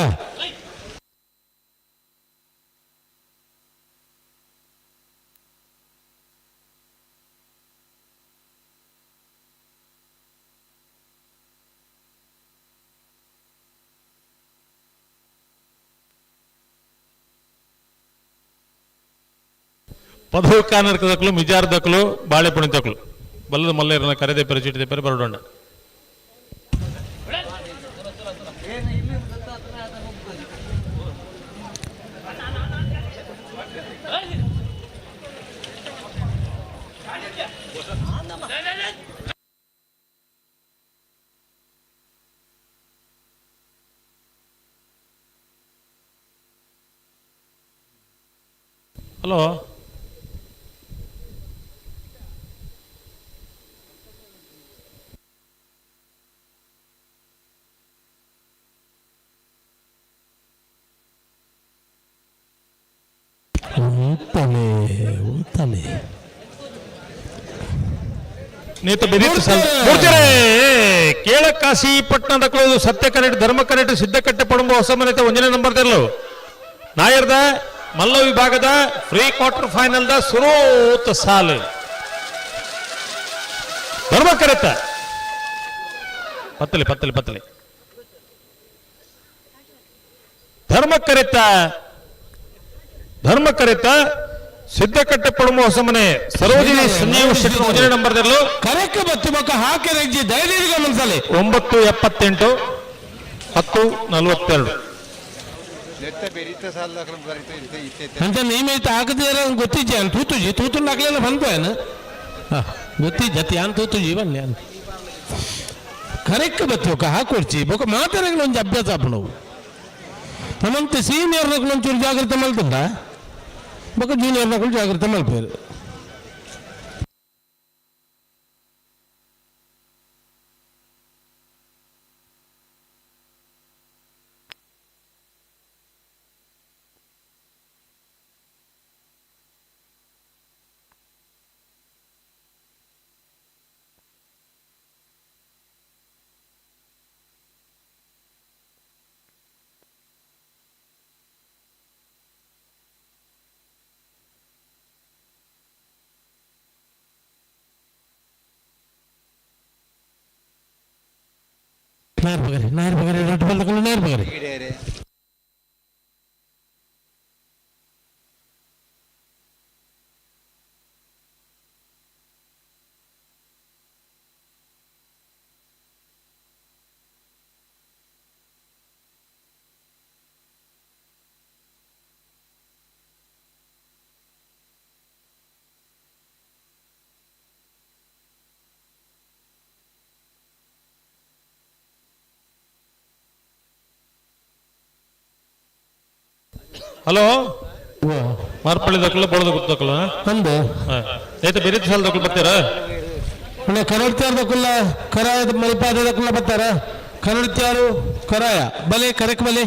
ಪದವು ಕಾನರ್ಕದಕ್ಲು ಮಿಜಾರ್ ದಕ್ಲು ಬಾಳೆಪುಣಿ ತಕ್ಲು ಬಲ್ಲದ ಮಲ್ಲೇರನ ಕರೆದೆ ಪೆರೆ ಚೀಟಿದೆ ಪೆರೆ ಬರಡೋಣ. ಹಲೋ, ಉಂತಾನೆ ಉಂತಾನೆ. ನೇತ ಬೆರೀತು ಮೂರ್ತಿರೇ ಕೇಳಕಾಶಿ ಪಟ್ಟಣದ ಕಳೆದು ಸತ್ಯ ಕರೆಟ್ ಧರ್ಮ ಕರೆಟ್ ಸಿದ್ದಕಟ್ಟೆ ಪಡಂಬ ಹೊಸ ಮನೆತ ಒಂದನೇ ನಂಬರ್ ತೆರಲು ನಾಯರ್ದ ಮಲ್ಲ ವಿಭಾಗದ ಫ್ರೀ ಕ್ವಾರ್ಟರ್ ಫೈನಲ್ the ಸುರೋತ ಸಾಲು ಧರ್ಮ ಕರೆತ ಪತ್ತಲಿ ಪತ್ತಲಿ ಪತ್ತಲಿ ಧರ್ಮ ಕರೆತ ಧರ್ಮ ಕರೆತ ಸಿದ್ದಕಟ್ಟೆ ಪಡಂಬ ಹೊಸ ಮನೆ ಸರೋಜಿನಿ ಸಂಜೀವ್ ಶೆಟ್ಟಿ ಒಂದನೇ ನಂಬರ್ ತೆರಲು. ಕರೆಕ್ಟ್ ಬತ್ತಿ ಬೊಕ್ಕ ಹಾಕಿ ರೆಜ್ಜಿ ದಯದೀರ್ಘ ಮನ್ಸಲ್ಲಿ. 9:78, 10:42. ಅಂತ ನೇಮಿತ ಹಾಕದಿರ ಗೊತ್ತಿಜ್ಜೆ ಅಂತ ತೂತುಜಿ ತೂತು ಹಾಕ್ಲಿಲ್ಲ ಬಂದ್ಪೋಯನ ಗೊತ್ತಿಜ್ಜ ಯಾನ್ ತೂತುಜಿ ಬನ್ನಿ ಅಂತ ಕರೆಕ್ಟ್ ಬತ್ತಿ ಬೊಕ್ಕ ಹಾಕೊಡ್ಚಿ ಬೊಕ್ಕ ಮಾತಾಡಂಗಿಲ್ಲ. ಒಂಜಿ ಅಭ್ಯಾಸ ಆಪುನವು ನಮ್ಮಂತೆ ಸೀನಿಯರ್ ನಕಲು ಒಂಚೂರು ಜಾಗ್ರತೆ ಮಲ್ತುಂಡ ಬೊಕ್ಕ ಜೂನಿಯರ್ ನಕಲು ಜಾಗ್ರತೆ ಮಲ್ಪೇರು. ನಾಯರ್ ಬಗರಿ ನಾಯರ್ ಬಗರಿ ರಡ್ಡು ಬಂದಕಲು ನಾಯರ್ ಬಗರಿ. Hello Marpalli ದಕ್ಕಲ ಬೋಳದ ಗುತ್ತಕ್ಕಲ ಅಂದು ಐತೆ ಬೇರೆ ಸಾಲ ದಕ್ಕಲು ಬರ್ತೀರಾ? ಕನ್ನಡತಿಯಾರ ದಕ್ಕುಲ್ಲ ಕರಾಯ ಮರಿಪಾದ ದಕ್ಕುಲ್ಲ ಬರ್ತಾರ. ಕನ್ನಡತಿಯಾರು ಕರಾಯ ಬಲೆ ಕರೆಕ್ ಬಲೆ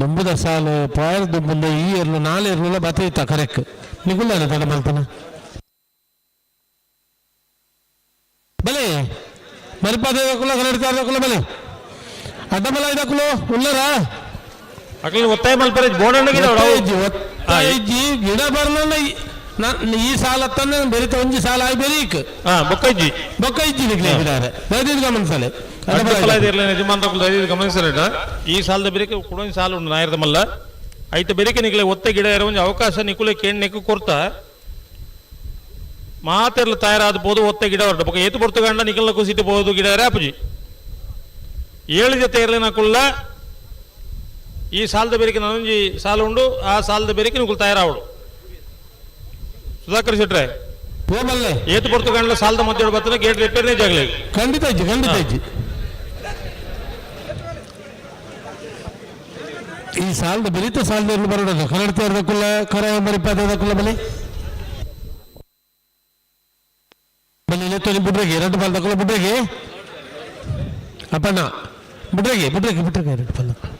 ದುಂಬುದ ಸಾಲು ಪಾಯರ್ ದುಂಬುಂದ ಈ ಎರ್ಲು ನಾಳೆ ಎರ್ಲುಲ ಬತ್ತೈತ ಕರೆಕ್ ನಿಗುಲ್ಲಾನ ತಡ ಮಲ್ತನ ಬಲೆ ಮರಿಪಾದ ದಕ್ಕುಲ್ಲ ಕನ್ನಡತಿಯಾರ ದಕ್ಕುಲ್ಲ ಬಲೆ ಅಡ್ಡಮಲ ಇದಕ್ಕುಲು ಉಲ್ಲರಾ. ಅಕ್ಲ ಒತ್ತಾಯ ಮಲ್ಪರೆ ಬೋರ್ಡ್. ಒತ್ತಾಯಿಜ್ಜಿ ಒತ್ತಾಯಿಜ್ಜಿ ಗಿಡ ಬರ್ಲನ್ನ ಈ ಸಾಲ ತಂದೆ ಬೆರಿತ ಒಂಜಿ ಸಾಲ ಆಯಿ ಬೆರೀಕ್. ಹಾ ಬೊಕ್ಕಜ್ಜಿ. ಬೊಕ್ಕ ಇಜ್ಜಿ ನಿಕ್ಲೆ ಗಿಡಾರೆ ದಯದೀದ್ ಗಮನಿಸಲೆ. ಯಜಮಾನ್ರಕ್ಕುಲು ದಯದೀದ್ ಗಮನಿಸಲೇಟ ಈ ಸಾಲದ ಬೆರಿಕೆ ಕುಡೊಂಜಿ ಸಾಲ ಉಂಡು ನಾಯರ್ದ ಮಲ್ಲ ಐತ ಬೆರಿಕೆ ನಿಕ್ಲೆ ಒತ್ತೆ ಗಿಡ ಇರೋ ಒಂಜಿ ಅವಕಾಶ ನಿಕುಲೆ ಕೇಣ್ಣೆಕ್ಕು ಕೊರ್ತ ಮಾತೆರ್ಲ ತಯಾರಾದ ಪೋದು ಒತ್ತೆ ಗಿಡ ಹೊರಟ ಬೊಕ್ಕ ಏತು ಪೊರ್ತು ಗಂಡ ನಿಕಲ್ನ ಕುಸಿಟ್ಟು ಪೋದು ಗಿಡ ಅಪುಜಿ. ಏಳು ಜೊತೆ ಇರಲಿನ ಕುಲ್ಲ ಈ ಸಾಲದ ಬೆರಿಕೆ ನನೊಂಜಿ ಸಾಲ ಉಂಡು ಆ ಸಾಲದ ಬೆರಿಕೆ ನಿಕುಲು ತಯಾರಾವಡು. ಸುಧಾಕರ್ ಶೆಟ್ರೆ, ಓಮಲ್ಲೆ ಏತು ಪೊರ್ತು ಗಂಡ್ಲ ಸಾಲದ ಮಧ್ಯೆ ಬರ್ತದೆ ಗೇಟ್ ರಿಪೇರ್ನೇ ಜಾಗಲಿ. ಖಂಡಿತ ಇಜ್ಜಿ ಖಂಡಿತ ಇಜ್ಜಿ. ಈ ಸಾಲದ ಬೆರಿತ ಸಾಲದ ಎರ್ಲು ಬರೋದು ಕನ್ನಡತಿಯಾರ ದಕ್ಕುಲ್ಲ ಕರಾಯ ಮರಿಪಾದ ದಕ್ಕುಲ್ಲ ಬಲೆ ಬಲೆ ಲೆತ್ತೊಲಿ ಬುಡ್ರೆಗೆ ಎರಡು ಪಾಲ್ ದಕ್ಕುಲ್ಲ ಬುಡ್ರೆಗೆ ಅಪ್ಪಣ್ಣ ಬುಡ್ರೆಗೆ ಬುಡ್ರೆಗೆ ಬುಡ್ರೆಗೆ ಎರಡು ಪಾಲ್ ದಕ್ಕುಲ್ಲ.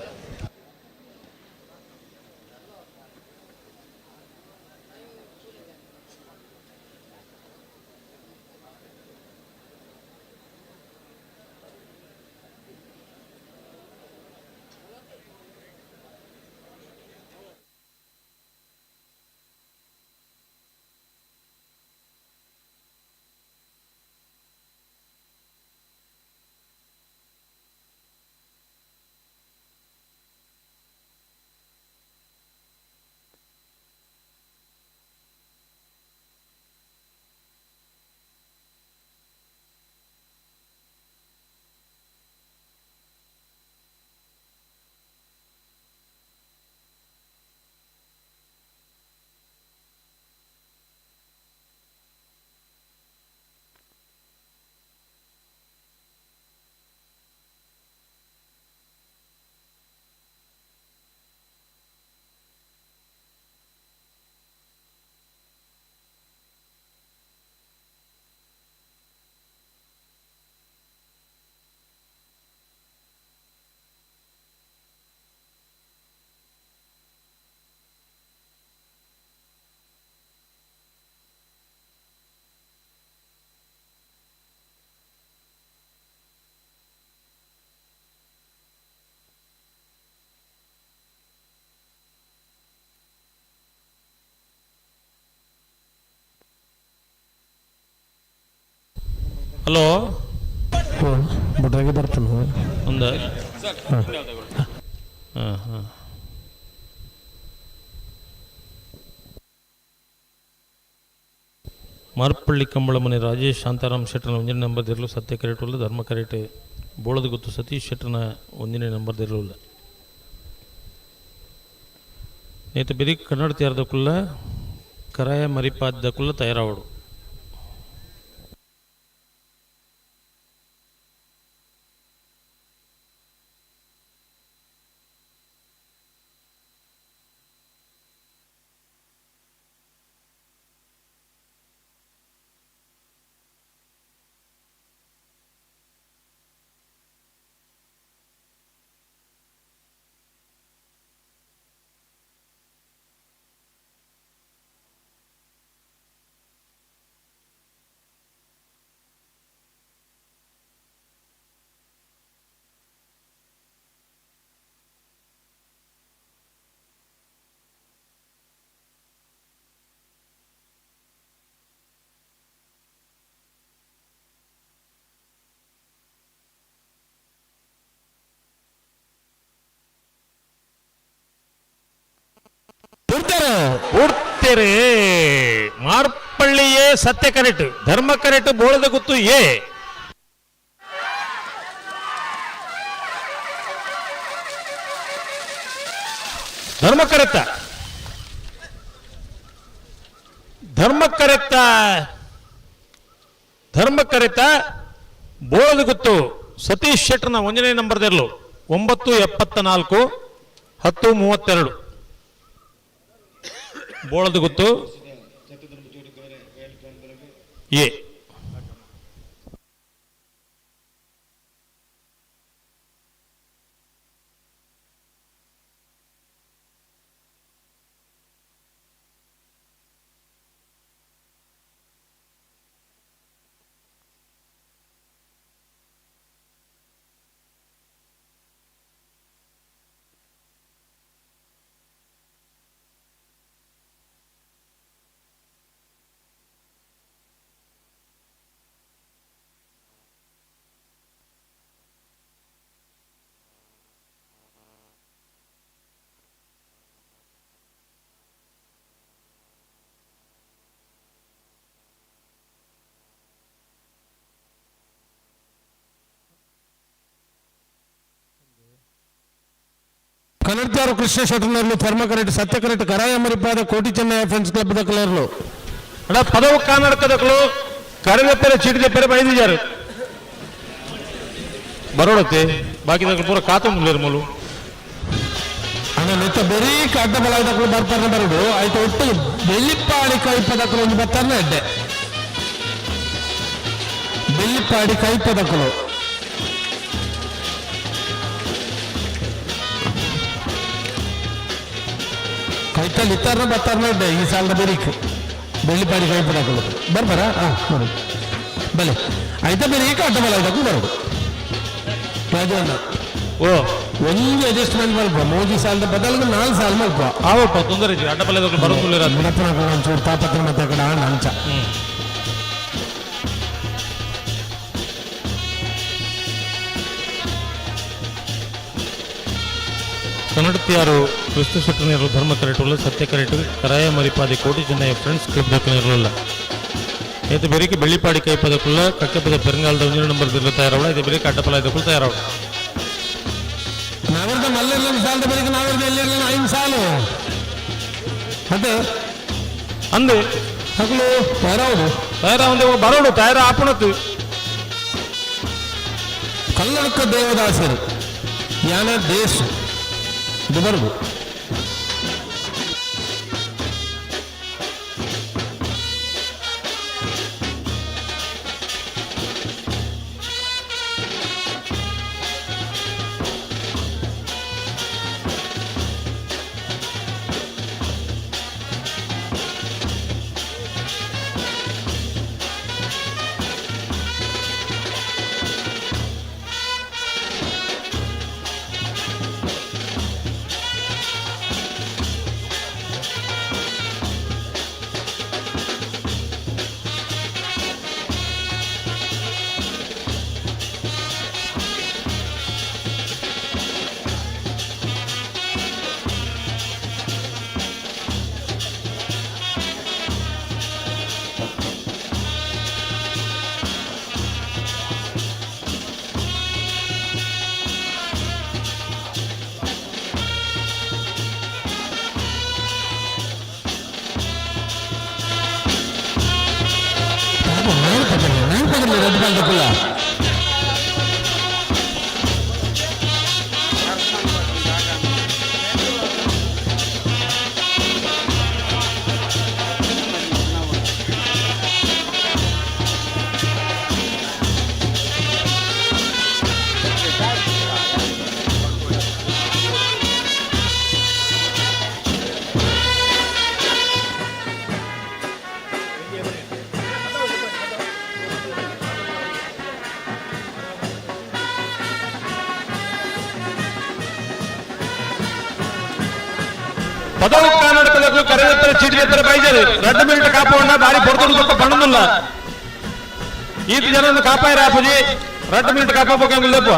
ಹಲೋ ಬುಡ್ರೆಗೆ ಬರ್ತಾನೆ. ಒಂದು ಹಾಂ ಹಾಂ ಮಾರ್ಪಳ್ಳಿ ಕಂಬಳ ಮನೆ ರಾಜೇಶ್ ಶಾಂತಾರಾಮ್ ಶೆಟ್ಟರ್ನ ಒಂದನೇ ನಂಬರ್ ದಿರಲು ಸತ್ಯ ಕರೆಟ್ ಧರ್ಮ ಕರೆಟ್. ಬೋಳದ ಗೊತ್ತು ಸತೀಶ್ ಶೆಟ್ಟರ್ನ ಒಂದನೇ ನಂಬರ್ ದಿರಲಿಲ್ಲ. ನೇತು ಬೆರಿ ಕನ್ನಡ ತಯಾರದಕ್ಕುಲ್ಲ ಕರಾಯ ಮರಿಪಾದಕ್ಕುಲ್ಲ ತಯಾರಾವಡು. ಪೂರ್ತಿರೇ ಮಾರ್ಪಳ್ಳಿಯೇ ಸತ್ಯ ಕರೆಕ್ಟ್ ಧರ್ಮ ಕರೆಕ್ಟ್ ಬೋಳದ ಗುತ್ತು ಎ ಧರ್ಮ ಕರೆತ್ತ ಧರ್ಮ ಕರೆತ್ತ ಧರ್ಮ ಕರೆತ ಬೋಳದ ಗುತ್ತು ಸತೀಶ್ ಶೆಟ್ಟರ್ನ ಒಂದನೇ ನಂಬರ್ದಿರಲು. 9.74, 10.32. ಬೋಳದ ಗುತ್ತು ಎ. ಕನ್ನಡತಾರು ಕೃಷ್ಣ ಶೆಟ್ಟರ್ನರ್ಲು ಧರ್ಮಕರೆಟ್ ಸತ್ಯಕರೆಟ್ ಕರಾಯ ಮರಿಪಾದ ಕೋಟಿ ಚೆನ್ನಯ್ಯ ಫ್ರೆಂಡ್ಸ್ ಕ್ಲಬ್ ದಕ್ಕಲರ್ಲು. ಅಣ್ಣ, ಪದವು ಕರ್ನಾಟಕದಕ್ಕಲು ಕರೆದಪ್ಪರೆ ಚೀಟಿದಪ್ಪರೆ ಬೈದಿದ್ದಾರೆ ಬರೋಡತ್ತೆ. ಬಾಕಿ ಪೂರ ಕಾತು ಮೂಲು. ಅಣ್ಣ, ನೆತ್ತ ಬರೀ ಅಡ್ಡ ಬಲ ದಕ್ಕಲು ಬರ್ತಾನೆ ಬರೋಡು ಆಯ್ತು. ಒಟ್ಟು ಬೆಳ್ಳಿಪ್ಪಾಡಿ ಕೈಪದಕ್ಕಲು ಒಂದು ಬರ್ತಾನೆ ಅಡ್ಡೆ. ಬೆಳ್ಳಿಪ್ಪಾಡಿ ಕೈಪದಕ್ಕಲು ಕೈತಲ್ಲಿ ಇತ್ತಾರನ ಬರ್ತಾರನ ಅಡ್ಡೆ. ಈ ಸಾಲದ ಬೆರೀಕ್ ಬೆಳ್ಳಿಪಾಡಿ ಕೈಪದಕ್ಕಲು ಬರ್ಬಾರ. ಹಾ, ಬರೋದು ಬಲೆ ಆಯ್ತಾ. ಬೆರೀಕ್ ಅಡ್ಡ ಬಲ ಇದಕ್ಕೂ ಬರೋದು ರಾಜಣ್ಣ. ಓ. ಒಂದು ಅಡ್ಜಸ್ಟ್ಮೆಂಟ್ ಮಲ್ಪ. ಮೋದಿ ಸಾಲದ ಬದಲಿಗೆ ನಾಲ್ಕು ಸಾಲ ಮಲ್ಪ. ಆವಪ್ಪ, ತೊಂದರೆ ಇಜ್ಜಿ. ಅಡ್ಡ ಬಲದಕ್ಕಲು ಬರೋದು. ಮುಡಪ್ಪನ ಒಂಚೂರು ತಾಪತ್ರ ಮತ್ತೆ ಕಡೆ ಆಣ ಅಂಚ. ಕನ್ನಡತಿಯಾರು ಕ್ರಿಸ್ತ ಶೆಟ್ಟರ್ನರು ಧರ್ಮ ಕರೆಟುಲ್ಲ ಸತ್ಯ ಕರೆಟು ಕರಾಯ ಮರಿಪಾದಿ ಕೋಟಿ ಚೆನ್ನಯ್ಯ ಫ್ರೆಂಡ್ಸ್ ಕ್ಲಬ್ ದಕ್ಕಲು ಇರಲಿಲ್ಲ. ಇದು ಬೆರಿಕೆ ಬೆಳ್ಳಿಪಾಡಿ ಕೈಪದಕ್ಕುಲ್ಲ ಕಕ್ಕೆಪದ ಪೆರಂಗಾಲದ ಒಂದೇ ನಂಬರ್ ದಿಲ್ಲ ತಯಾರಾವಳ. ಇದು ಬೆರಿಕೆ ಅಡ್ಡಪಲ ಇದಕ್ಕೂ ತಯಾರಾವಳ. ನಾವಿರ್ದ ಮಲ್ಲಿರ್ಲ ಸಾಲದ ಬಳಿಕ ನಾವಿರ್ದ ಎಲ್ಲಿರ್ಲ ಐದು ಸಾಲು ಅದೇ. ಅಂದು. ಹಗಲು ತಯಾರಾವುದು. ತಯಾರ ಬರೋಡು, ತಯಾರ ಆಪಣತ್ತು. ಕಲ್ಲಡಕ ದೇವದಾಸರು ಯಾನ ದೇಶ ಇದು ಬರುದು. ನಾನು ಪದರ್ಲಿ ರದ್ದು ಬಂದಕ್ಕಲ್ಲ. ಪದವು ಕರ್ನಾಟಕದಕ್ಕೂ ಕರೆದತ್ತರ ಚೀಟಿ ಬೈಜರು 2 ಮಿನಿಟ್ ಕಾಪವಣ್ಣ ಬಾರಿ ಪೊರ್ತೊಡು ದೊಕ್ಕ ಪಣ್ಣುಲ್ಲ. ಈತ ಜನ ಕಾಪಾಯರ ಆಪುಜಿ. 2 ಮಿನಿಟ್ ಕಾಪಾಪಕ್ಕಂಗುಲ್ಲಪ್ಪ.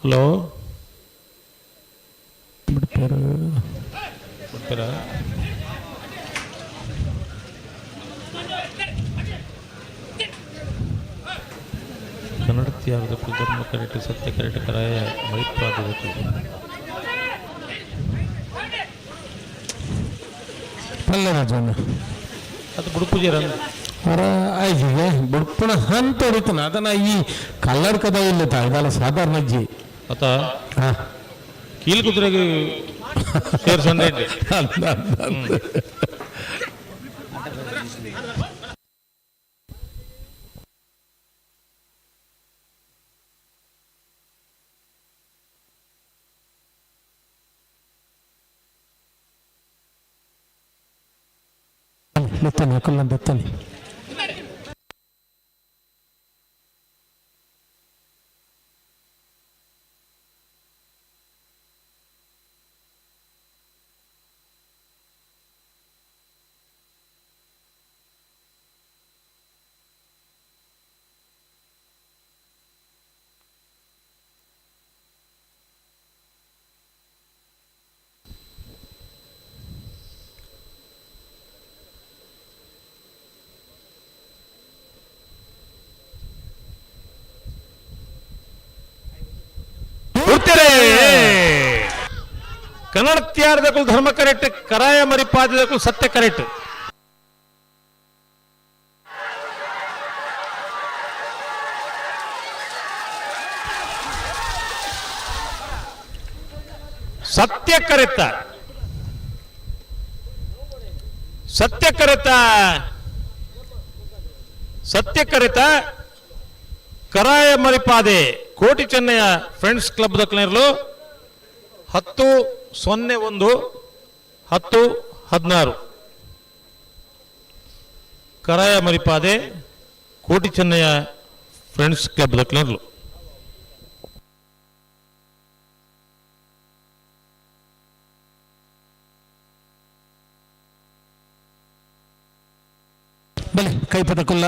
ಹಲೋ. ಬಿಡ್ತಾರೆ. ಬಿಡ್ತಾರಾ? ಕನ್ನಡತಿಯಾರದ ಧರ್ಮ ಕರೆಕ್ಟ್, ಸತ್ಯ ಕರೆಕ್ಟ್, ಕರಾಯ ಮರಿಪಾದಬೇಕು. ಪಲ್ಲೆ ರಾಜಣ್ಣ. ಅದು ಬುಡುಪುಜೆ ರಂಗ್. ಅವರ ಆಯ್ತು, ಬುಡ್ಪುಣ ಹಂತ ಹೊಡಿತಾನ ಅದನ್ನ. ಈ ಕಲ್ಲರ್ ಕದ ಇಲ್ಲ ಇದಲ್ಲ, ಸಾಧಾರಣ ಅಜ್ಜಿ. ಅತ. ಹಾ. ಕೀಲ್ ಕುದುರೆಗೆ ಸೇರ್ಸಂಡೆ ಇಡ್ಲಿ. ಅಲ್ಲ, ಅಲ್ಲ, ಅಲ್ಲ. ದತ್ತನೆ ಅಕುಲ್ಲ ದತ್ತನೆ. ಉಡ್ತೀರಿ. ಕನ್ನಡತಿಯಾರದಕ್ಕೂ ಧರ್ಮ ಕರೆಕ್ಟ್, ಕರಾಯ ಮರಿಪಾದಕ್ಕೂ ಸತ್ಯ ಕರೆಕ್ಟ್. ಸತ್ಯ ಕರೆತ, ಸತ್ಯ ಕರೆತ, ಸತ್ಯ ಕರೆತ. ಕರಾಯ ಮರಿಪಾದೆ ಕೋಟಿ ಚೆನ್ನಯ್ಯ ಫ್ರೆಂಡ್ಸ್ ಕ್ಲಬ್ ದಕ್ಕಲಿರಲು 10-01, 10-16. ಕರಾಯ ಮರಿಪಾದೆ ಕೋಟಿ ಚೆನ್ನಯ್ಯ ಫ್ರೆಂಡ್ಸ್ ಕ್ಲಬ್ ದಕ್ಕಲಿರಲು. ಬಲೆ ಕೈಪದಕುಲ್ಲ.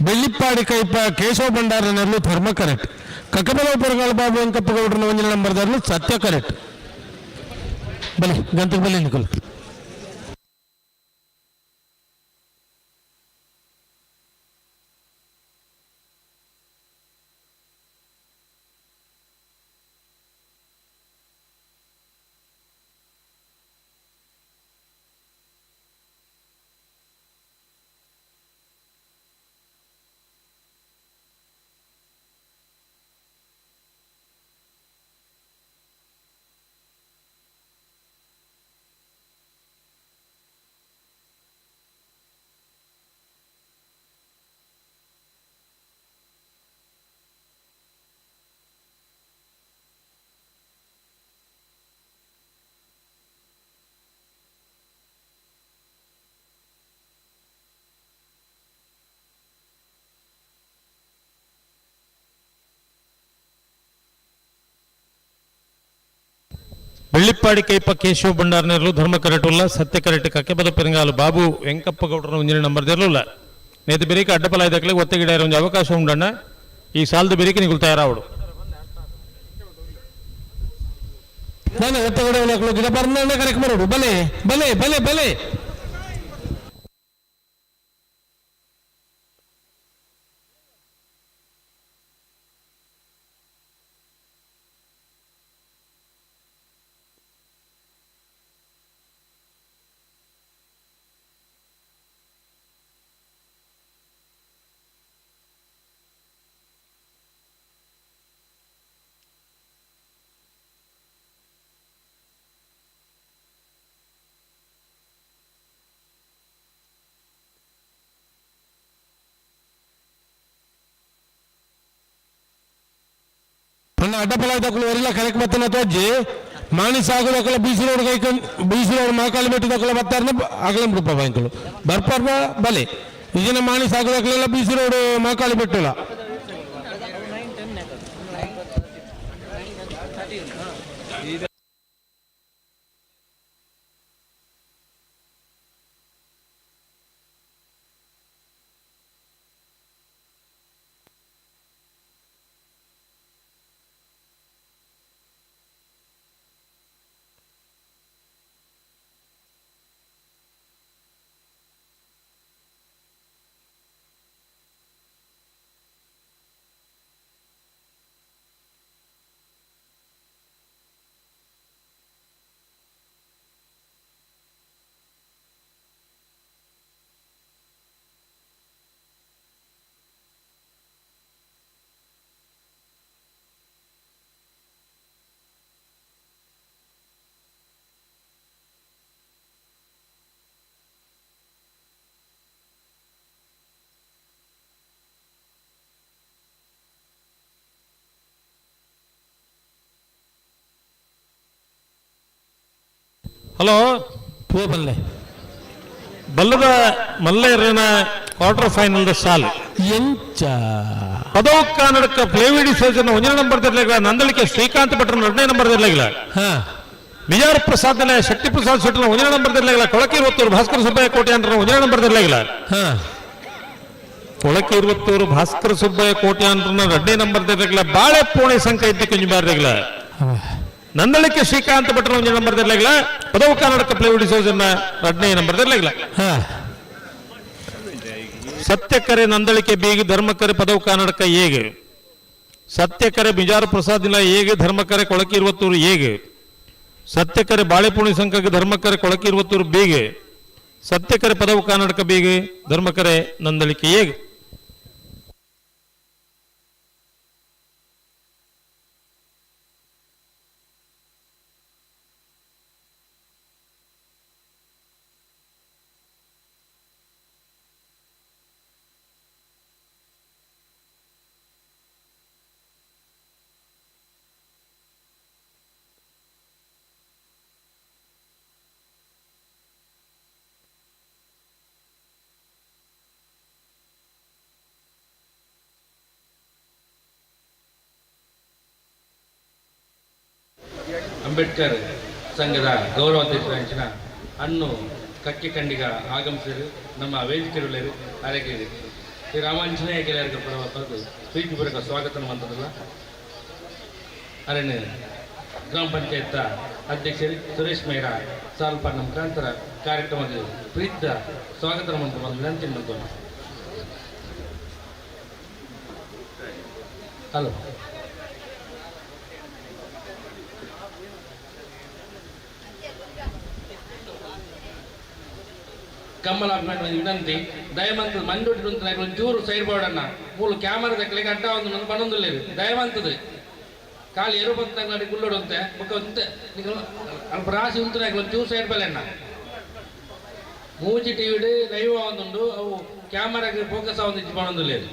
ಬೆಳ್ಳಿಪ್ಪಾಡಿ ಕೈಪ ಕೇಶವ ಭಂಡಾರನಲ್ಲೂ ಧರ್ಮ ಕರೆಕ್ಟ್. ಕಕ್ಕಬಲ ಪೆರಗಾಲ ಬಾಬು ವೆಂಕಪ್ಪ ಗೌಡ್ರನ ಒಂದಿನ ನಂಬರ್ದಾರಲು ಸತ್ಯ ಕರೆಕ್ಟ್. ಬಲೆ ಗಂತಕ್ಕೆ ಬಲೆ ನಿಕುಲ್. ಬೆಳ್ಳಿಪ್ಪಾಡಿ ಕೈಪ ಕೇಶವ ಭಂಡಾರನೆರಲು ಧರ್ಮ ಕರೆಟುಲ್ಲ, ಸತ್ಯ ಕರೆಟ್. ಕಕ್ಕೆಪದ ಪೆರಂಗಾಲು ಬಾಬು ವೆಂಕಪ್ಪ ಗೌಡರನ ಒಂಜಿನ ನಂಬರ್ ದೇರ್ಲುಲ್ಲ. ನೇತು ಬೆರಿಕೆ ಅಡ್ಡಪಲ ಐದಕ್ಲೆ ಒತ್ತೆಗಿಡ ಒಂಜಿ ಅವಕಾಶ ಉಂಡಣ್ಣ. ಈ ಸಾಲದ ಬೆರಿಕೆ ನಿಗುಲ್ ತಯಾರಾವಡು. ನಾನು ಒತ್ತಗಡೆ ಗಿಡ ಬರ್ನ ಕರೆಕ್ಟ್ ಬರೋಡು. ಬಲೆ ಬಲೆ ಬಲೆ ಬಲೆ. ಅಣ್ಣ ಅಡ್ಡಪಲ ದಕ್ಕಲು ವರಿಲ್ಲ ಕರೆಕ್ಟ್ ಬತ್ತನ ತೋಜಿ. ಮಾಣಿ ಸಾಗುದಕ್ಕಲ ಬೀಸಿ ರೋಡ್ ಕೈಕೊಂಡ್ ಬೀಸಿ ರೋಡ್ ಮಾಕಾಳಿ ಬೆಟ್ಟ ದಕ್ಕಲ ಬತ್ತಾರನ ಅಗಲಂ ಬಿಡುಪ ಬ್ಯಾಂಕುಲು ಬರ್ಪರ್ವ ಬಲೆ. ಈಗಿನ ಮಾಣಿ ಸಾಗುದಕ್ಕಲೆಲ್ಲ ಬೀಸಿ ರೋಡ್ ಮಾಕಾಳಿ ಬೆಟ್ಟಲ್ಲ. ಹಲೋ. ಪೂ ಬಲ್ಲೆ. ಬಲ್ಲದ ಮಲ್ಲೇರನ ಕ್ವಾರ್ಟರ್ ಫೈನಲ್ the ಸಾಲ್. ಎಂಚ? ಪದವು ಕನ್ನಡಕ ಪ್ಲೇವಿಡಿ ಸೋಜನ ಒಂದನೇ ನಂಬರ್ ದಿರ್ಲಾಗಿಲ್ಲ. ನಂದಳಿಕೆ ಶ್ರೀಕಾಂತ್ ಭಟ್ರ ಎರಡನೇ ನಂಬರ್ ದಿರ್ಲಾಗಿಲ್ಲ. ಮಿಜಾರ್ ಪ್ರಸಾದ್ ನೆಲೆ ಶಕ್ತಿ ಪ್ರಸಾದ್ ಶೆಟ್ಟರ್ ಒಂದನೇ ನಂಬರ್ ದಿರ್ಲಾಗಿಲ್ಲ. ಕೊಳಕಿ ಇರುವತ್ತೂರು ಭಾಸ್ಕರ ಸುಬ್ಬಯ್ಯ ಕೋಟೆ ಅಂದ್ರೆ ಒಂದನೇ ನಂಬರ್ ದಿರ್ಲಾಗಿಲ್ಲ. ಕೊಳಕಿ ಇರುವತ್ತೂರು ಭಾಸ್ಕರ ಸುಬ್ಬಯ್ಯ ಕೋಟೆ ಅಂದ್ರೆ ಎರಡನೇ ನಂಬರ್ ದಿರ್ಲಾಗಿಲ್ಲ. ಬಾಳೆ ಪೋಣೆ ಸಂಖ್ಯೆ ಇದ್ದ ಕುಂಜುಮಾರ್ದಿಲ್ಲ. ನಂದಳಿಕೆ ಶ್ರೀಕಾಂತ್ ಭಟ್ರ ಒಂದನೇ ನಂಬರ್ ದಿರ್ಲಾಗಿಲ್ಲ. ಪದವು ಕನ್ನಡಕ ಪ್ಲೇವಿಡಿ ಸೋಜನ ಎರಡನೇ ನಂಬರ್ ದಿರ್ಲಾಗಿಲ್ಲ. ಸತ್ಯಕರೆ ನಂದಳಿಕೆ ಬೀಗಿ, ಧರ್ಮಕರೆ ಪದವು ಕನ್ನಡಕ ಹೇಗೆ. ಸತ್ಯಕರೆ ಬಿಜಾರ ಪ್ರಸಾದ್ ಇಲ್ಲ ಹೇಗೆ. ಧರ್ಮಕರೆ ಕೊಳಕಿ ಇರುವತ್ತೂರು ಹೇಗೆ. ಸತ್ಯಕರೆ ಬಾಳೆಪುಣಿ ಸಂಘಕ್ಕೆ, ಧರ್ಮಕರೆ ಕೊಳಕಿ ಇರುವತ್ತೂರು ಬೇಗೆ. ಸತ್ಯಕರೆ ಪದವು ಕನ್ನಡಕ ಬೇಗೆ, ಧರ್ಮಕರೆ ನಂದಳಿಕೆ ಹೇಗೆ. ಅಂಬೇಡ್ಕರ್ ಸಂಘದ ಗೌರವಾಧ್ಯಕ್ಷರಾಂಚಿನ ಅನ್ನು ಕಕ್ಕೆ ಖಂಡಿಗ ಆಗಮಿಸಿದರು. ನಮ್ಮ ವೇದಿಕೆಯುಳ್ಳರು ಆರೈಕೆ ಶ್ರೀ ರಾಮಾಂಜನೇಯ ಗೆಳೆಯರಿಗೆ ಪರವಾದ ಪ್ರೀತಿಪೂರ್ವಕ ಸ್ವಾಗತ ಮಂತ್ರದಲ್ಲ. ಅರಣ್ಯ ಗ್ರಾಮ ಪಂಚಾಯತ್ ಅಧ್ಯಕ್ಷರು ಸುರೇಶ್ ಮೇರ ಸಾಲ್ಪ ನಮ್ಮ ಮುಖಾಂತರ ಕಾರ್ಯಕ್ರಮದ ಪ್ರೀತಿಯ ಸ್ವಾಗತ ಮಂತ್ರ ವಿನಂತಿ ಮಾಡ್ಕೊಂಡು. ಹಲೋ. ಕಮ್ಮಲ ಅಭಿಮಾನಿ ವಿನಂತಿ, ದಯಮಂತದ ಮಂಜೋಟಿ ಒಂಚೂರು ಸೈಡ್ ಬೋರ್ಡ್ ಅನ್ನ ಮೂಲು ಕ್ಯಾಮರಾ ದಕ್ಕಲಿಗೆ ಅಡ್ಡ ಒಂದು ಬನ್ನೊಂದಿಲ್ಲ. ದಯಮಂತದ ಖಾಲಿ ಎರು ಬಂತ ಗುಲ್ಲೋಡು ಅಂತೆ ಬೊಕ್ಕ ಒಂತೆ ಅಲ್ಪ ರಾಶಿ ಉಂತುನಾಗ ಒಂಚೂರು ಸೈಡ್ ಬಲೆ ಅಣ್ಣ. ಮೂಜಿ ಟಿವಿಡ್ ಲೈವ್ ಒಂದುಂಡು, ಅವು ಕ್ಯಾಮರಾಗೆ ಫೋಕಸ್ ಆವೊಂದು ಇಜ್ಜಿ ಬನ್ನೊಂದಿಲ್ಲ.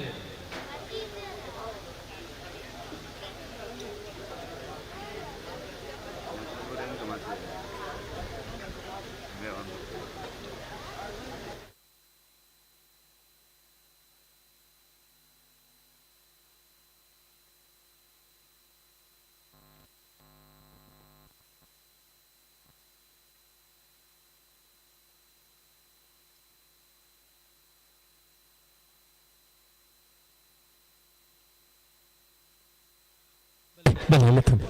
ಬಲೆ ಲೆತ್ತೊಂದು.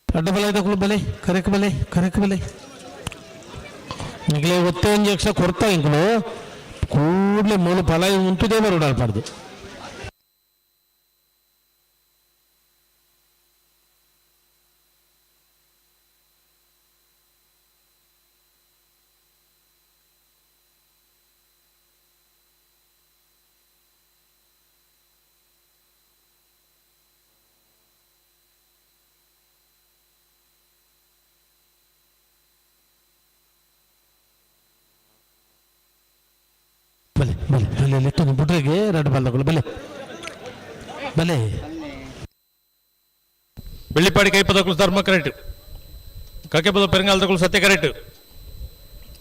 ಅಡ್ಡ ಬಲ ಇದ್ದಕ್ಕೂ ಬಲೆ ಕರೆಕ್ ಬಲೆ ಕರೆಕ್ ಬಲೆ. ಈಗಲೇ ಒತ್ತೆ ಒಂಜಿ ಯಕ್ಷ ಕೊರ್ತಾ ಇಂಕುಲು ಕೂಡಲೇ ಮೂಲು ಫಲ ಉಂಟುದೇ ಬರೋಡಾಳ್ಬಾರ್ದು. ಬಲೆ ಬಲೆ ಬಲೆ ಲೆತ್ತೊಂದು ಬುಡ್ರೆಗೆ ಎರಡು ಬಲ್ಲಗಳು ಬಲೆ ಬಲೆ. ಬೆಳ್ಳಿಪಾಡಿ ಕೈಪದಕ್ಕೂ ಧರ್ಮ ಕರೆಕ್ಟ್. ಕಕ್ಕೆ ಪದ ಪೆರಂಗಾಲದಕ್ಕೂ ಸತ್ಯ ಕರೆಕ್ಟ್.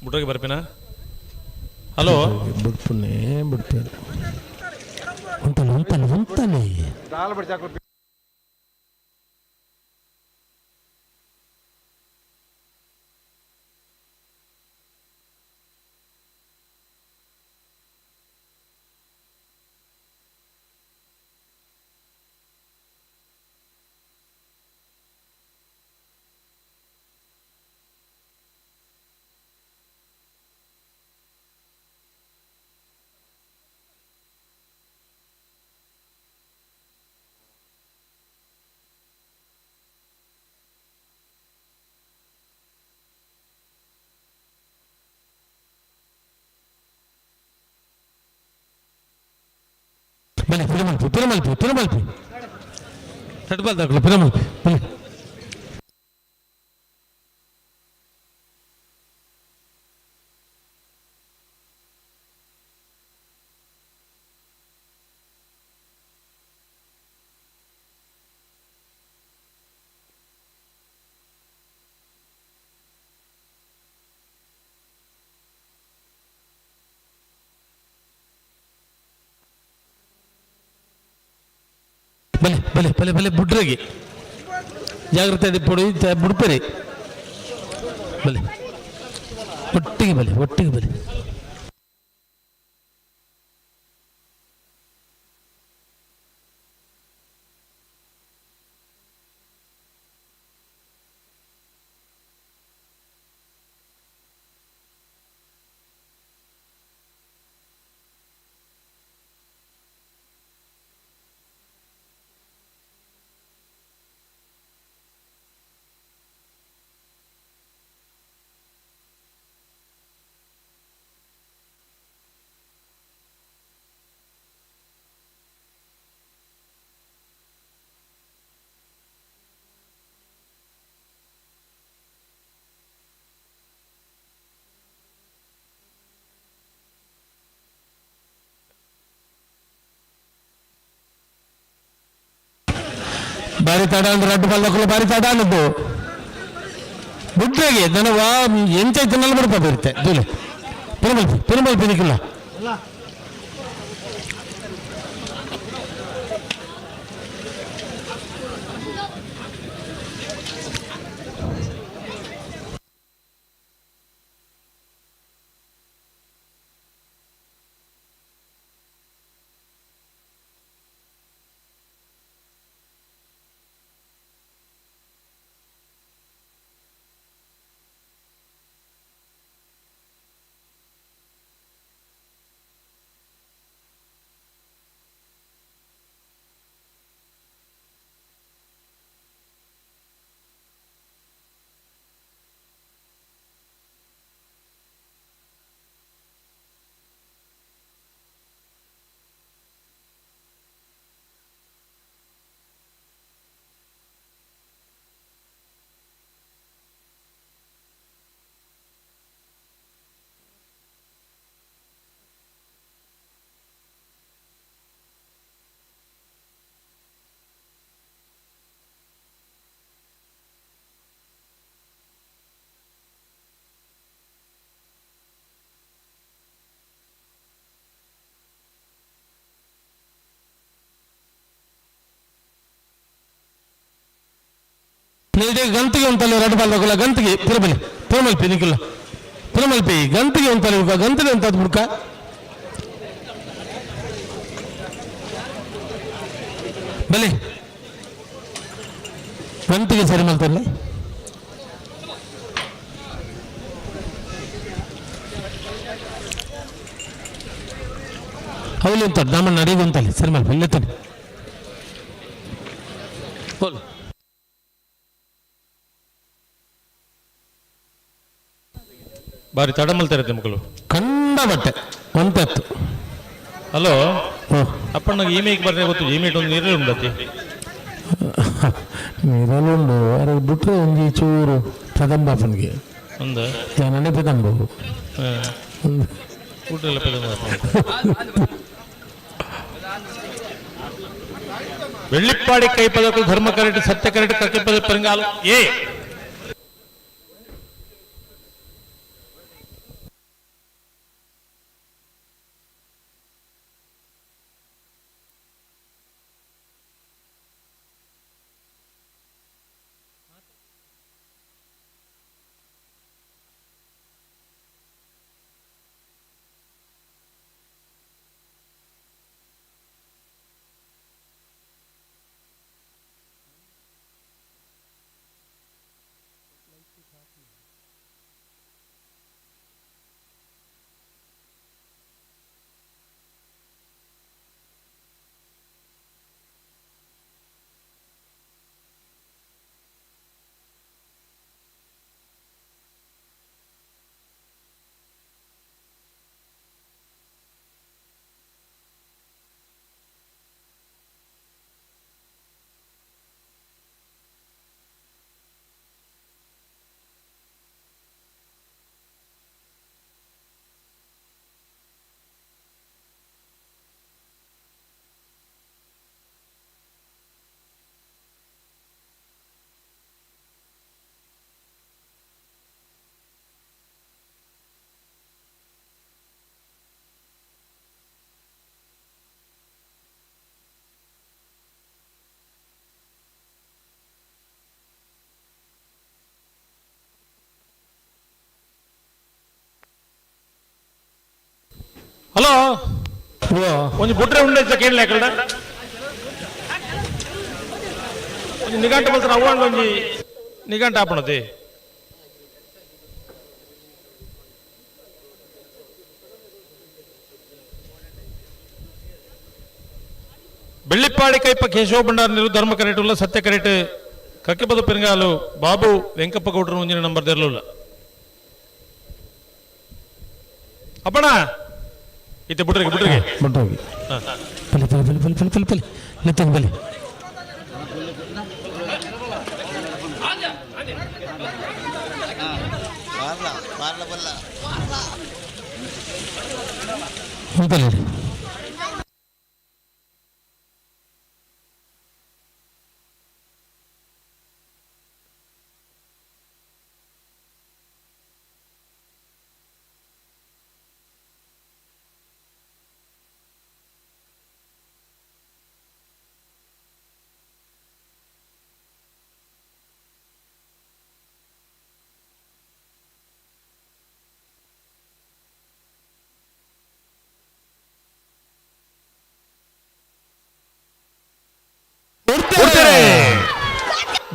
ಬುಡ್ರೆಗೆ ಬರ್ಪಿನ. ಹಲೋ. ಬಿಡ್ಪುನೆ ಬಿಡ್ಪೆ ಉಂಟಲ್ಲ ಉಂಟಲ್ಲ ಉಂಟಲ್ಲಿ. ಬಲೆ ಪಿರಮಲ್ಪಿ ಪಿರಮಲ್ಪಿ ಪಿರಮಲ್ಪಿ ತಟ್ಬಲ್ ದಾಖಲು ಪಿರಮಲ್ಪಿ ಬಲೆ. ಬಲೆ ಬಲೆ ಬಲೆ ಬಲೆ ಬುಡ್ರಗಿ ಜಾಗ್ರತೆ ಪೊಡಿ ಬುಡ್ಪರಿ ಬಲೆ ಒಟ್ಟಿಗೆ ಬಲೆ ಒಟ್ಟಿಗೆ ಬಲೆ. ಬಾರಿ ತಡ ಅಂದ್ರೆ ರಡ್ಡು ಬಲ್ಲಕ್ಕಲು ಬಾರಿ ತಡ ಅನ್ನದ್ದು ಬುಡ್ರಾಗಿ ನನ್ನ ವಾ ಎಂತ ಇತ್ತು ಬಿಡ್ಪ ಬರುತ್ತೆ ದೂಲೆ ಪಿರಮಲ್ಪಿ ಪಿರಮಲ್ಪಿ ನಿಕ್ಕಿಲ್ಲ. ಪ್ಲೇಟೆ ಗಂತಿಗೆ ಉಂಟಲ್ಲ ಎರಡು ಬಾಲ್ ಗಂತಿಗೆ ತಿರುಮಲಿ ತಿರುಮಲ್ಪಿ ನಿಕ್ಕಿಲ್ಲ ತಿರುಮಲ್ಪಿ ಗಂತಿಗೆ ಉಂಟಲ್ಲ ಗಂತಿಗೆ ಉಂಟದ ಬುಡ್ಕ ಬಲೆ ಗಂತಿಗೆ ಸರಿ ಮಲ್ತಲ್ಲ. ಅವಳು ಅಂತ ನಮ್ಮ ನಡೆಯುದು ಅಂತಲ್ಲಿ ಸರಿ ಮಲ್ಪ ಇಲ್ಲತ್ತಾನೆ ಬೋಲ್. ಬಾರಿ ತಡ ಮಲ್ತಾರೆ ಮಕ್ಕಳು. ಕಂಡ ಬಟ್ಟೆ ಒಂತೆತ್ತು. ಹಲೋ ಅಪ್ಪಣ್ಣಗೆ ಇಮೇಕ್ ಬರ್ರೆ ಗೊತ್ತು, ಇಮೇಟ್ ಒಂದು ನೀರಲ್ಲಿ ಉಂಡತಿ. ನೀರಲ್ಲಿ ಉಂಡು ಅರೆ ಬಿಟ್ರೆ ಒಂಜಿ ಚೂರು ಪದಂಬಾಪನಿಗೆ ಒಂದು ಜನನೇ ಪದಂಬು. ಊಟ ಪದಂಬ. ಬೆಳ್ಳಿಪ್ಪಾಡಿ ಕೈ ಪದಕಲು ಧರ್ಮ ಕರೆಟ್ ಸತ್ಯ ಕರೆಟ್ ಕಕ್ಕೆ ಪದ ಪೆರಂಗಾಲು ಏ. ಹಲೋ, ಒಂಜಿ ಬುಟ್ರೆ ಉಂಡೆ ಕೇಳಲೆ ಕಳ್ಳ. ಒಂಜಿ ನಿಘಂಟು ಬಲ್ತಾರ ಅವ್ವಾಂಡ್ ಒಂಜಿ ನಿಘಂಟು ಆಪಣತಿ. ಬೆಳ್ಳಿಪ್ಪಾಡಿ ಕೈಪ ಕೇಶವ ಭಂಡಾರ ನೀರು ಧರ್ಮ ಕರೆಟುಲ್ಲ ಸತ್ಯ ಕರೆಟ್ ಕಕ್ಕೆಪದ ಪೆರಂಗಾಲು ಬಾಬು ವೆಂಕಪ್ಪ ಗೌಡ್ರ ಒಂಜಿನ ನಂಬರ್ ದೆರ್ಲುಲ್ಲ. ಅಪ್ಪಣ ಇತ್ತೆ ಬುಟ್ರಿಗೆ ಬುಟ್ರಿಗೆ ಬುಟ್ರಿಗೆ ಬಲಿ ಬಲಿ ಬಲಿ ಬಲಿ ಬಲಿ ಬಲಿ ಬಲಿ ನಿತ್ತಂಗ್ ಬಲಿ. ಬಲಿ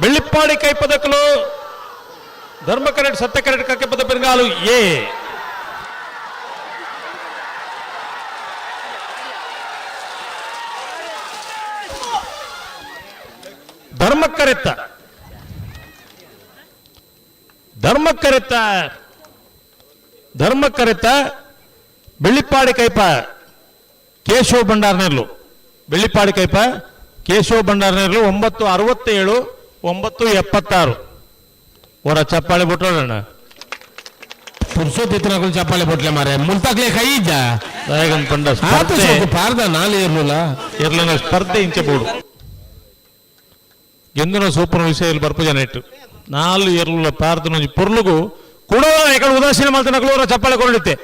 ಬೆಳ್ಳಿಪ್ಪಾಡಿ ಕೈಪದಕಲು ಧರ್ಮ ಕರೆಟ್ ಸತ್ಯ ಕರೆಟ್ ಕಕ್ಕೆಪದ ಪೆರಂಗಾಲು ಎ. ಧರ್ಮಕ್ಕರೆತ್ತ ಧರ್ಮಕ್ಕರೆತ್ತ ಧರ್ಮಕ್ಕರೆತ್ತ ಬೆಳ್ಳಿಪ್ಪಾಡಿ ಕೈಪ ಕೇಶವ ಭಂಡಾರನೆರ್ಲು. ಬೆಳ್ಳಿಪ್ಪಾಡಿ ಕೈಪ ಕೇಶವ ಭಂಡಾರನೆರ್ಲು 9:67 9:76. ಹೊರ ಚಪ್ಪಾಳೆ ಬಿಟ್ಟೋಣ. ಪುರುಷೋತ್ತಿನಗಳು ಚಪ್ಪಾಳೆ ಬೊಟ್ಲೆ ಮಾರೆ ಮುಲ್ತಾಕ್ಲೆ ಕೈ ಇದ್ದ ಪಂಡ ಪಾರ್ದ ನಾಳೆ ಇರ್ಲಿಲ್ಲ. ಎರ್ಲನ ಸ್ಪರ್ಧೆ ಇಂಚೆ ಬೋಡು ಗೆಂದಿನ ಸೂಪರ್ ವಿಷಯ ಬರ್ಪು ಜನ ಇಟ್ಟು ನಾಲ್ ಎರ್ಲುಲ ಪಾರ್ದನ ಒಂಜಿ ಪೊರ್ಲುಗು ಕೂಡ ಎಕಡೆ ಉದಾಸೀನ ಮಲ್ತನಕಲು ಅವರ ಚಪ್ಪಾಳೆ ಕೊರಡಿತ್ತೆ.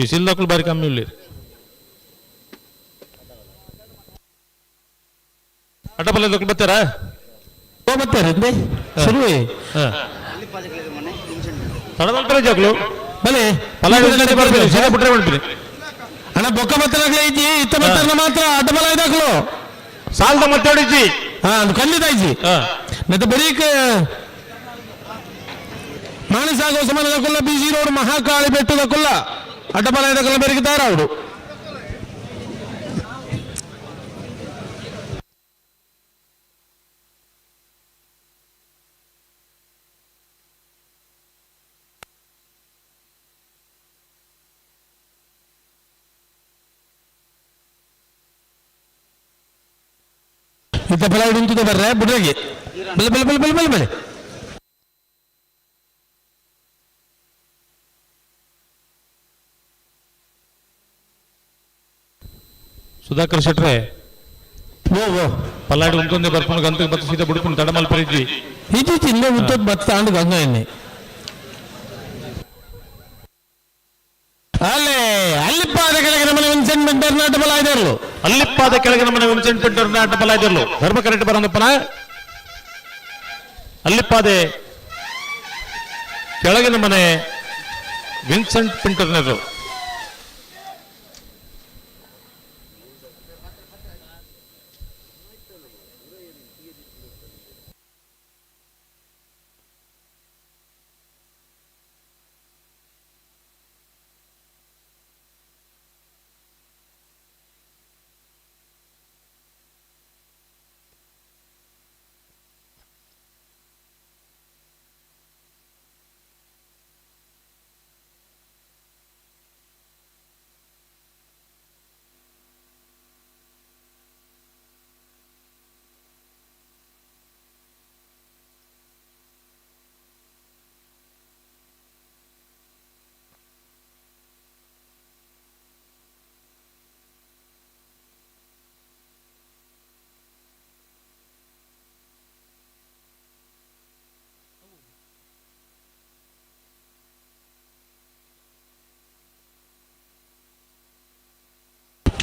ವಿಸಿಲ್ದಕ್ಲು ಬಾರಿ ಕಮ್ಮಿ ಇಲ್ಲ. ಅಡ್ಡಪಲ್ಲೆ ಬರ್ತಾರಾ? ಬರ್ತಾರೆ ಶುರುವೆ. ತಡದಲ್ಪರೆ ಜಗ್ಲು ಬಲೆ ಪಲಾವ್ ಬರ್ತೀನಿ ಸೀದಾ ಬಿಟ್ರೆ ಮಾಡ್ತೀನಿ. ಅಣ್ಣ ಬೊಕ್ಕ ಬತ್ತಲಾಗ್ಲೇ ಇಜ್ಜಿ ಇತ್ತ ಬತ್ತಾರನ ಮಾತ್ರ ಅಡ್ಡಬಲ ಇದಾಕ್ಲು ಸಾಲದ ಮತ್ತೆ ಹೊಡಿಜಿ. ಹಾ ಅದು ಖಂಡಿತ ಇಜ್ಜಿ. ಮತ್ತೆ ಬರೀಕ್ ಮಾನಸಾಗೋ ಸಮಾನದ ಬಿಜಿ ರೋಡ್ ಮಹಾಕಾಳಿ ಬೆಟ್ಟದ ಕುಲ್ಲ ಅಡ್ಡಬಲ ಇದಕ್ಕಲ್ಲ ಬೆರಗಿದ್ದಾರೆ ಅವರು. ಇತ್ತ ಫಲ ಹಿಡಿದು ಬರ್ರೆ ಬಿಡ್ರಿಗೆ ಬಲೆ ಬಲೆ ಬಲೆ ಬಲೆ ಬಲೆ ಬಲೆ. ಸುಧಾಕರ್ ಶೆಟ್ರೆ ಓ ಓ ಪಲ್ಲಾಡಿ ಉಂತೊಂದೆ ಬರ್ಕೊಂಡು ಗಂತ ಬತ್ತ ಸೀದಾ ಬುಡ್ಕೊಂಡು ತಡಮಲ್ ಪರಿಜ್ಜಿ. ಇಜ್ಜಿ ಚಿನ್ನ ಉತ್ತದ ಬತ್ತ ಅಂಡ್ ಗಂಗ ಎಣ್ಣೆ ಅಲ್ಲೇ ಅಲ್ಲಿಪ್ಪಾದ ಕೆಳಗೆ ನಮ್ಮನೆ ವಿನ್ಸೆಂಟ್ ಮೆಂಟರ್ ನಾಟಬಲ ಇದ್ದಾರಲು. ಅಲ್ಲಿಪ್ಪಾದ ಕೆಳಗೆ ನಮ್ಮನೆ ವಿನ್ಸೆಂಟ್ ಪಿಂಟರ್ ನಾಟಬಲ ಇದ್ದಿರ್ಲು ಧರ್ಮ ಕರೆಕ್ಟ್ ಬರಂದಪ್ಪನ ಅಲ್ಲಿಪ್ಪಾದೆ ಕೆಳಗಿನ ಮನೆ ವಿನ್ಸೆಂಟ್ ಪಿಂಟರ್ನರು.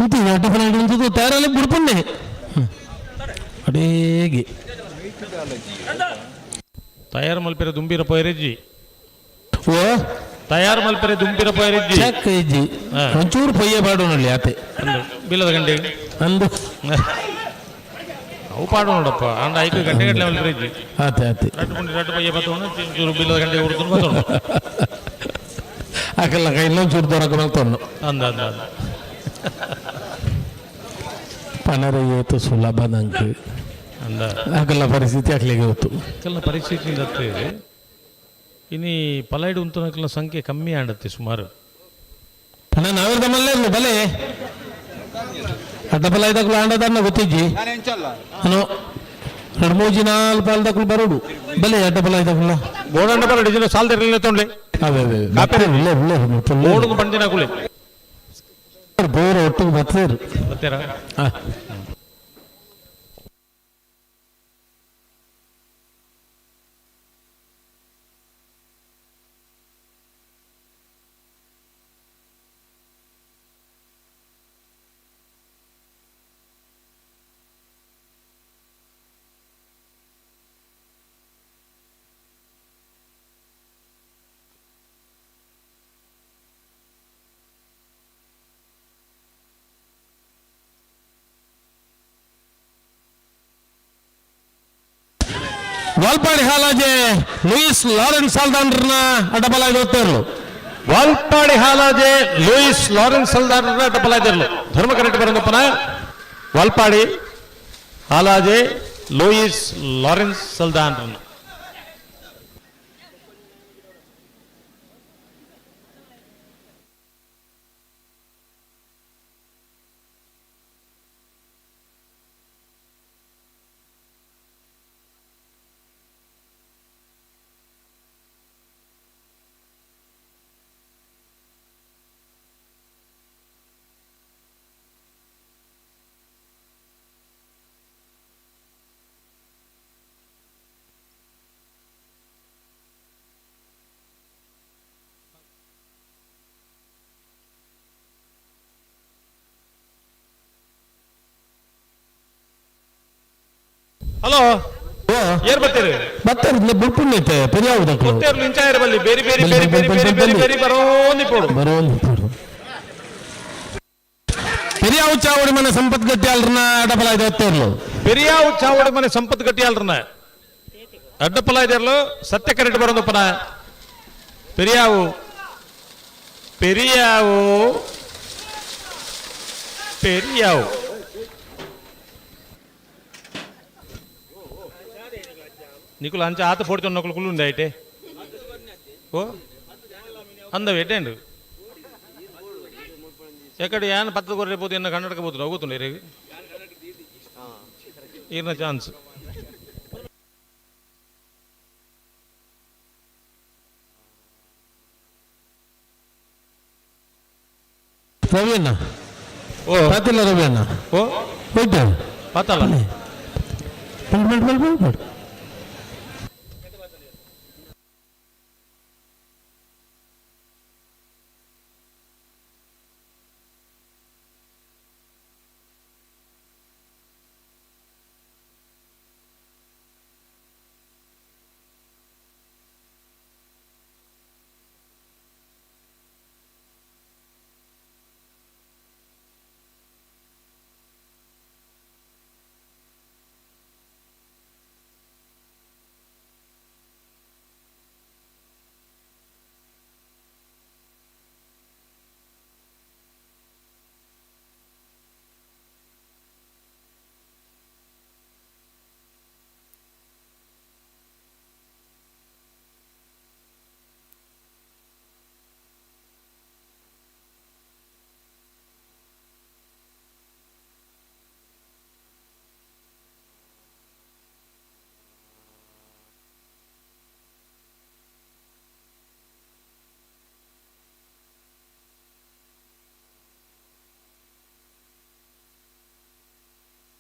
ಇದು ಅಡ್ಡಬಲ ಹಿಡಿದು ತಯಾರಲ್ಲಿ ಬುಡ್ಪುಂಡೆ ಅಡೇಗೆ ತಯಾರು ಮಲ್ಪಿರ ದುಂಬಿರ ಪೈರೆಜ್ಜಿ. ತಯಾರು ಮಲ್ಪರೆ ದುಂಪಿರ ಪೋಯರಿಜ್ಜಿ ಚೆಕ್ ಇಜ್ಜಿ ಒಂಚೂರು ಪೊಯ್ಯ ಪಾಡೋನಲ್ಲಿ ಆತೆ ಬಿಲ್ಲದ ಗಂಟೆ ಅಂದು ಅವು ಪಾಡು ನೋಡಪ್ಪ ಅಂಡ ಐದು ಗಂಟೆ ಗಟ್ಟಲೆ ಮಲ್ಪರೆ ಇಜ್ಜಿ ಆತೆ ಆತೆ ರಡ್ಡು ಪುಂಡಿ ರಡ್ಡು ಪಯ್ಯ ಬತ್ತವನು ಚೂರು ಬಿಲ್ಲದ ಗಂಟೆ ಉಡ್ದು ಬತ್ತವನು ಅಕಲ್ಲ ಇನ್ನೊಂದು ಚೂರು ದೊರಕ ಮಲ್ತೊಂಡು ಅಂದ ಅಂದ ಅಂದ ಪನರ ಏತು ಸುಲಭ ನಂಗೆ ಅಂದ ಅಕಲ್ಲ ಪರಿಸ್ಥಿತಿ ಅಕ್ಲಿಗೆ ಗೊತ್ತು ಅಕ್ಕಲ್ನ ಪರಿಸ್ಥಿತಿ ಇದೆ ಇನಿ ಪಲೈಡು ಉಂತನಕಲ್ನ ಸಂಖ್ಯೆ ಕಮ್ಮಿ ಆಂಡತ್ತೆ ಸುಮಾರು ನಾನು ಅವ್ರದ ಮಲ್ಲೆ ಬಲೆ ಅಡ್ಡ ಬಲ ಇದಕ್ಕೂ ಆಂಡದನ್ನ ಗೊತ್ತಿಜ್ಜಿ ನಾನು ಎರಡು ಮೂಜಿ ನಾಲ್ಕು ಪಾಲ್ದಕ್ಕೂ ಬರೋಡು ಬಲೆ ಅಡ್ಡ ಬಲ ಇದಕ್ಕಲ್ಲ ಬೋಡಂಡ ಬರ ಡಿಜಿನ ಸಾಲ್ದಿರಲಿಲ್ಲ ತೊಂಡ್ಲೆ ಅವೇ ಅವೇ ಉಳ್ಳೆ ಉಳ್ಳೆ ಬೋಡದು ಬಂದಿನ ಕುಳಿ ಬೋರ್ ಒಟ್ಟಿಗೆ ಬರ್ತಾರೆ ಬರ್ತೀರಾ ಹಾಂ ವಾಲ್ಪಾಡಿ ಹಾಲಾಜೆ ಲೂಯಿಸ್ ಲಾರೆನ್ಸ್ ಸಾಲ್ದಾನ್ರನ್ನ ಅಡ್ಡಬಲ ಇರುತ್ತೇರ್ಲು ವಾಲ್ಪಾಡಿ ಹಾಲಾಜೆ ಲೂಯಿಸ್ ಲಾರೆನ್ಸ್ ಸಲ್ದಾರ್ನ ಡಬಲ್ ಆಗಿರಲು ಧರ್ಮ ಕರೆಕ್ಟ್ ಬರಂದಪ್ಪನ ವಾಲ್ಪಾಡಿ ಹಾಲಾಜೆ ಲೂಯಿಸ್ ಲಾರೆನ್ಸ್ ಸಲ್ದಾನ್ರನ್ನ ಹಲೋ ಏರ್ ಬರ್ತೀರಿ ಬರ್ತಾರೆ ಬುಡ್ಪುಣ್ಣೈತೆ ಪೆರಿಯಾವುದಕ್ಕೂ ಗೊತ್ತೇರ್ಲು ಇಂಚಾಯರ್ ಬಲ್ಲಿ ಬೇರೆ ಬೇರೆ ಬೇರೆ ಬೇರೆ ಬೇರೆ ಬೇರೆ ಬೇರೆ ಬರೋನಿ ಪೋಡು ಬರೋನ್ ಪೆರಿಯಾವು ಚಾವಡಿ ಮನೆ ಸಂಪತ್ ಗಟ್ಟಿ ಅಲ್ರನ್ನ ಅಡ್ಡಬಲ ಇರುತ್ತೇರ್ಲು ಪೆರಿಯಾವು ಚಾವಡಿ ಮನೆ ಸಂಪತ್ ಗಟ್ಟಿ ಅಲ್ರನ್ನ ಅಡ್ಡಪಲ ಇದೆಯಲ್ಲ ಸತ್ಯ ಕರೆಕ್ಟ್ ಬರೋದಪ್ಪನ ಪೆರಿಯಾವು ಪೆರಿಯಾವು ಪೆರಿಯಾವು నీకు అంచ ఆత ఫోడుతున్న ఒకరు కుళ్ళు ఉంది అయితే ఓ అందవి ఎట్టండి ఎక్కడ యాన పత్తు కొర్రే పోతే ఎన్న కన్నడక పోతున్నావు పోతుండే రేగు ఈయన ఛాన్స్ ರವಿ ಅಣ್ಣ ಓ ಪಾತಿಲ್ಲ ರವಿ ಅಣ್ಣ ಓ ಹೋಯ್ತು ಪಾತಲ್ಲ ಬಲ್ ಬಲ್ ಬಲ್ ಬಲ್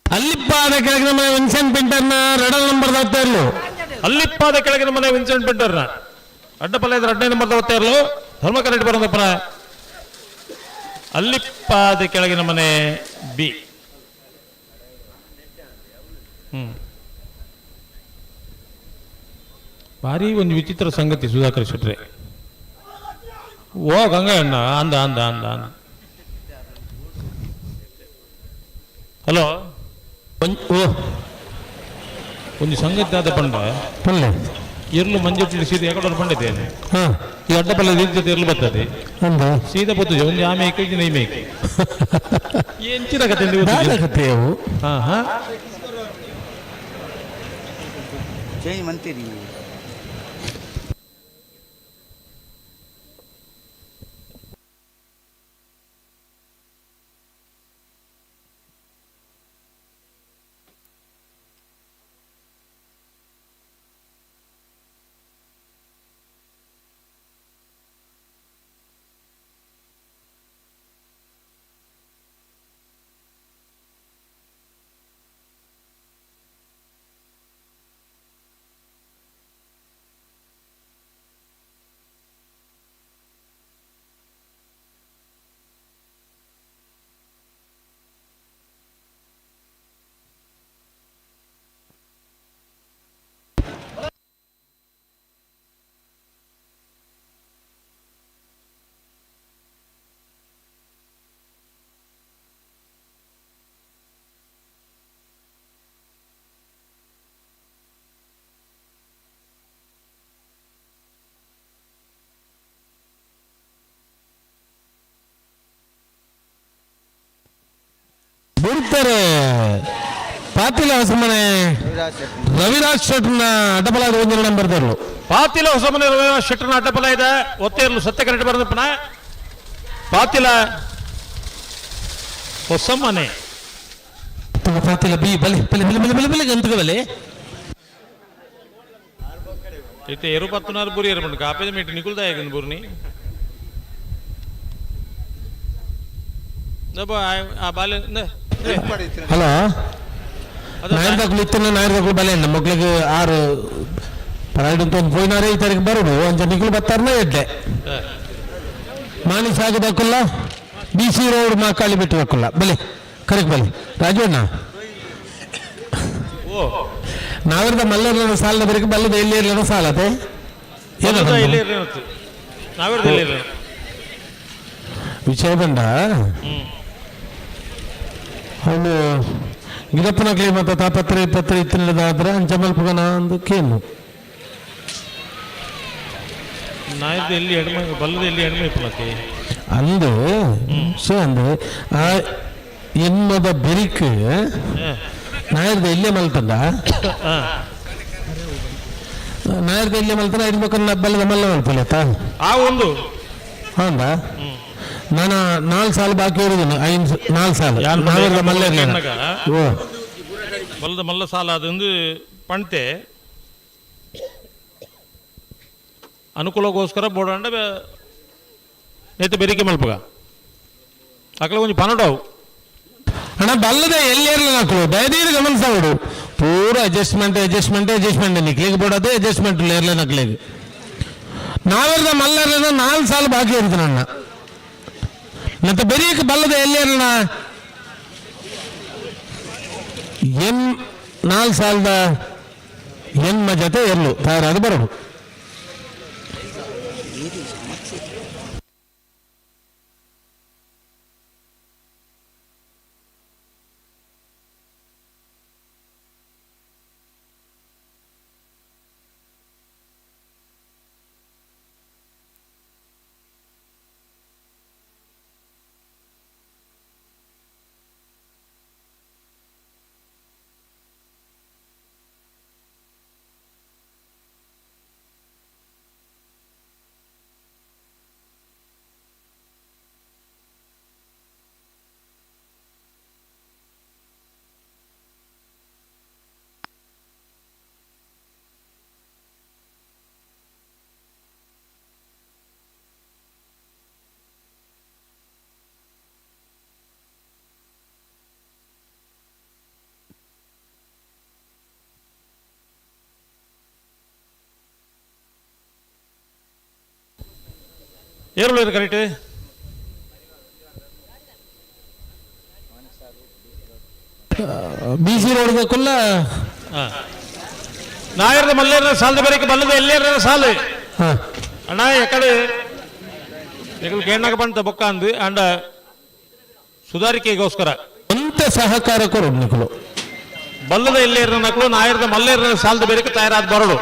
ಅಲ್ಲಿಪ್ಪಾದ ಕೆಳಗಿನ ಮನೆ ವಿನ್ಸೆಂಟ್ ಪಿಂಟರ್ನ ರೆಡಲ್ ನಂಬರ್ ದಾಕ್ತಾ ಅಲ್ಲಿಪ್ಪಾದ ಕೆಳಗಿನ ಮನೆ ವಿನ್ಸೆಂಟ್ ಪಿಂಟರ್ನ ಅಡ್ಡಪಲ್ಲ ಇದ್ರೆ ಅಡ್ಡ ನಂಬರ್ ಓದ್ತಾ ಇರಲು ಧರ್ಮ ಕರೆಕ್ಟ್ ಬರೋದಪ್ಪನ ಅಲ್ಲಿಪ್ಪಾದ ಕೆಳಗಿನ ಮನೆ ಬಿ ಹ್ಮ್ ಭಾರಿ ಒಂದು ವಿಚಿತ್ರ ಸಂಗತಿ ಸುಧಾಕರ್ ಶೆಟ್ರೆ. ಓ ಗಂಗಣ್ಣ ಅಂದ ಅಂದ ಅಂದ ಅಂದ. ಹಲೋ. ಓ ಒಂದು ಸಂಗತಿ ಆದ ಪಂಡ ಪಲ್ಲೆ ಎರ್ಲು ಮಂಜು ಸೀದಾ ಎಕಡೋರು ಪಂಡಿದ್ದೇನೆ. ಹಾ. ಈ ಅಡ್ಡ ಪಲ್ಲೆ ಜೊತೆ ಎರ್ಲು ಬರ್ತದೆ. ಅಂದ ಸೀದಾ ಬರ್ತದೆ ಒಂದು ಆಮೆ ಇಜ್ಜಿ ನೈ ಮೇಕೆ ಎಂಚಿನ ಕತೆ? ದಾದ ಕತೆ ಅವು? ಹಾ ಹಾ. ಚೇಂಜ್ ಮಂತೀರಿ. ಬಿಡ್ತಾರೆ. ಪಾತಿಲ ಹೊಸಮನೆ ರವಿರಾಜ್ ಶೆಟ್ನ ಅಡ್ಡಬಲ ಒಂದು ನಂಬರ್ ತರಲು. ಪಾತಿಲ ಹೊಸಮನೆ ರವಿರಾಜ್ ಶೆಟ್ಟರ್ನ ಅಡ್ಡಬಲ ಇದೆ. ಒತ್ತೇರ್ಲು ಸತ್ಯ ಕರೆಕ್ಟ್ ಬರೆದಪ್ಪನ ಪಾತಿಲ ಹೊಸಮನೆ. ಪಾತಿಲ ಬಿ ಬಲಿ ಬಲಿ ಬಲಿ ಬಲಿ ಬಲಿ ಬಲಿ ಗಂತಕ ಬಲಿ. ಇತ್ತೆ ಎರು ಪತ್ತುನಾರು ಬುರಿ ಎರು ಕಾಪೇದ ಮೀಟ್ ನಿಕುಲ್ದಾಯ ಬುರ್ನಿ ಆ ಬಾಲ್ಯ. ಹಲೋ, ನಾಯರ್ದಕ್ಲು ಇತ್ತಿನ ನಾಯರ್ದಕ್ಲು ಬಲೆ ಅಣ್ಣ ಮಕ್ಳಿಗೆ ಆರು ಪರಾಯ್ಡು ಅಂತ ಒಂದು ಪೋಯಿನಾರೇ ಈ ತಾರೀಕು ಬರೋದು ಅಂಚ ನಿಕ್ಲು ಬತ್ತಾರನ ಎಡ್ಡೆ ಮಾಣಿ ಸಾಗದಕ್ಕಲ್ಲ ಬಿ ಸಿ ರೋಡ್ ಮಾಕಾಳಿ ಬಿಟ್ಟು ಹಾಕಲ್ಲ ಬಲೆ ಕರೆಕ್ಟ್ ಬಲೆ ರಾಜು ಅಣ್ಣ. ಓ. ನಾವಿರ್ದ ಮಲ್ಲರ್ನ ಸಾಲದ ಬರೀ ಬಲ್ಲದ ಎಲ್ಲಿ ಇರ್ಲನ ಸಾಲತೆ. ಎಲ್ಲಿ ನಾವಿರ್ದ ಎಲ್ಲಿ? ವಿಷಯ ಬಂದ ಅವನು ಗಿಡಪ್ಪನಕ್ಲಿ ಮತ್ತು ತಾಪತ್ರೆ ಪತ್ರ ಇತ್ತಿನದಾದ್ರೆ ಅಂಚ ಮಲ್ಪಗನ ಒಂದು ಕೇನು. ನಾಯಿದ ಎಲ್ಲಿ ಎಡಮ ಬಲ್ಲದ ಎಲ್ಲಿ ಎಡಮ ಇಪ್ಪಲಕ್ಕೆ. ಅಂದು ಸೊ ಅಂದು ಆ ಎನ್ಮದ ಬೆರಿಕ್ ನಾಯರ್ದ ಎಲ್ಲೇ ಮಲ್ತಂದ ನಾಯರ್ದ ಎಲ್ಲೇ ಮಲ್ತನ ಇರ್ಬೇಕನ್ನ ಬಲ್ಲದ ಮಲ್ಲ ಮಲ್ಪಲೇತ. ಆ ಒಂದು ಹೌದಾ? ನಾನು ನಾಲ್ಕು ಸಾಲ ಬಾಕಿ ಇರುವುದಿಲ್ಲ, ಐದು ನಾಲ್ಕು ಸಾಲ ನಾವೆಲ್ಲ ಮಲ್ಲ. ಓ. ಬಲ್ಲದ ಮಲ್ಲ ಸಾಲ ಅದೊಂದು ಪಂತೆ ಅನುಕೂಲಕ್ಕೋಸ್ಕರ ಬೋಡಂಡ ನೇತ ಬೆರಿಕೆ ಮಲ್ಪಗ ಅಕಲ ಕೊಂಚ ಪನಡವು. ಅಣ್ಣ ಬಲ್ಲದ ಎಲ್ಲಿ ನಾಕು ದಯದೀರ್ ಗಮನಿಸೋಡು ಪೂರ ಅಡ್ಜಸ್ಟ್ಮೆಂಟ್ ಅಡ್ಜಸ್ಟ್ಮೆಂಟ್ ಅಡ್ಜಸ್ಟ್ಮೆಂಟ್ ನಿಕ್ಲಿಗೆ ಬೋಡದೆ ಅಡ್ಜಸ್ಟ್ಮೆಂಟ್ ಇರಲಿ ನಕ್ಲಿಗೆ ನಾವೆಲ್ಲ ಮಲ್ಲರ್ನ ನಾಲ್ಕು ಸಾಲ ಬಾಕಿ ಇರ್ತದೆ ಅಣ್ಣ. ಮತ್ತೆ ಬೆರಿಯಕ್ಕೆ ಬಲ್ಲದ ಎಲ್ಲಿ ಎನ್ ನಾಲ್ಕು ಸಾಲದ ಎನ್ಮ ಜೊತೆ ಎಲ್ಲು ತಯಾರಾದ ಬರೋದು. ಏರುಳ್ಳಿ ಕರೆಕ್ಟ್. ಬಿ ಸಿ ರೋಡ್ ಕುಲ್ಲ. ನಾಯರ್ದ ಮಲ್ಲೇರ ಸಾಲದ ಬರೀಕೆ ಬಲ್ಲದ ಎಲ್ಲೇರ ಸಾಲು. ಅಣ್ಣ ಎಕಡೆ ನಿಗಲ್ ಕೇಣ್ಣಗ ಬಂತ ಬೊಕ್ಕ ಅಂದು ಅಂಡ ಸುಧಾರಿಕೆಗೋಸ್ಕರ ಅಂತ ಸಹಕಾರ ಕೊರು ನಿಕುಲು. ಬಲ್ಲದ ಎಲ್ಲೇರ್ನ ನಕಲು ನಾಯರದ ಮಲ್ಲೇರ್ನ ಸಾಲದ ಬೇರೆ ತಯಾರಾದ ಬರಡು.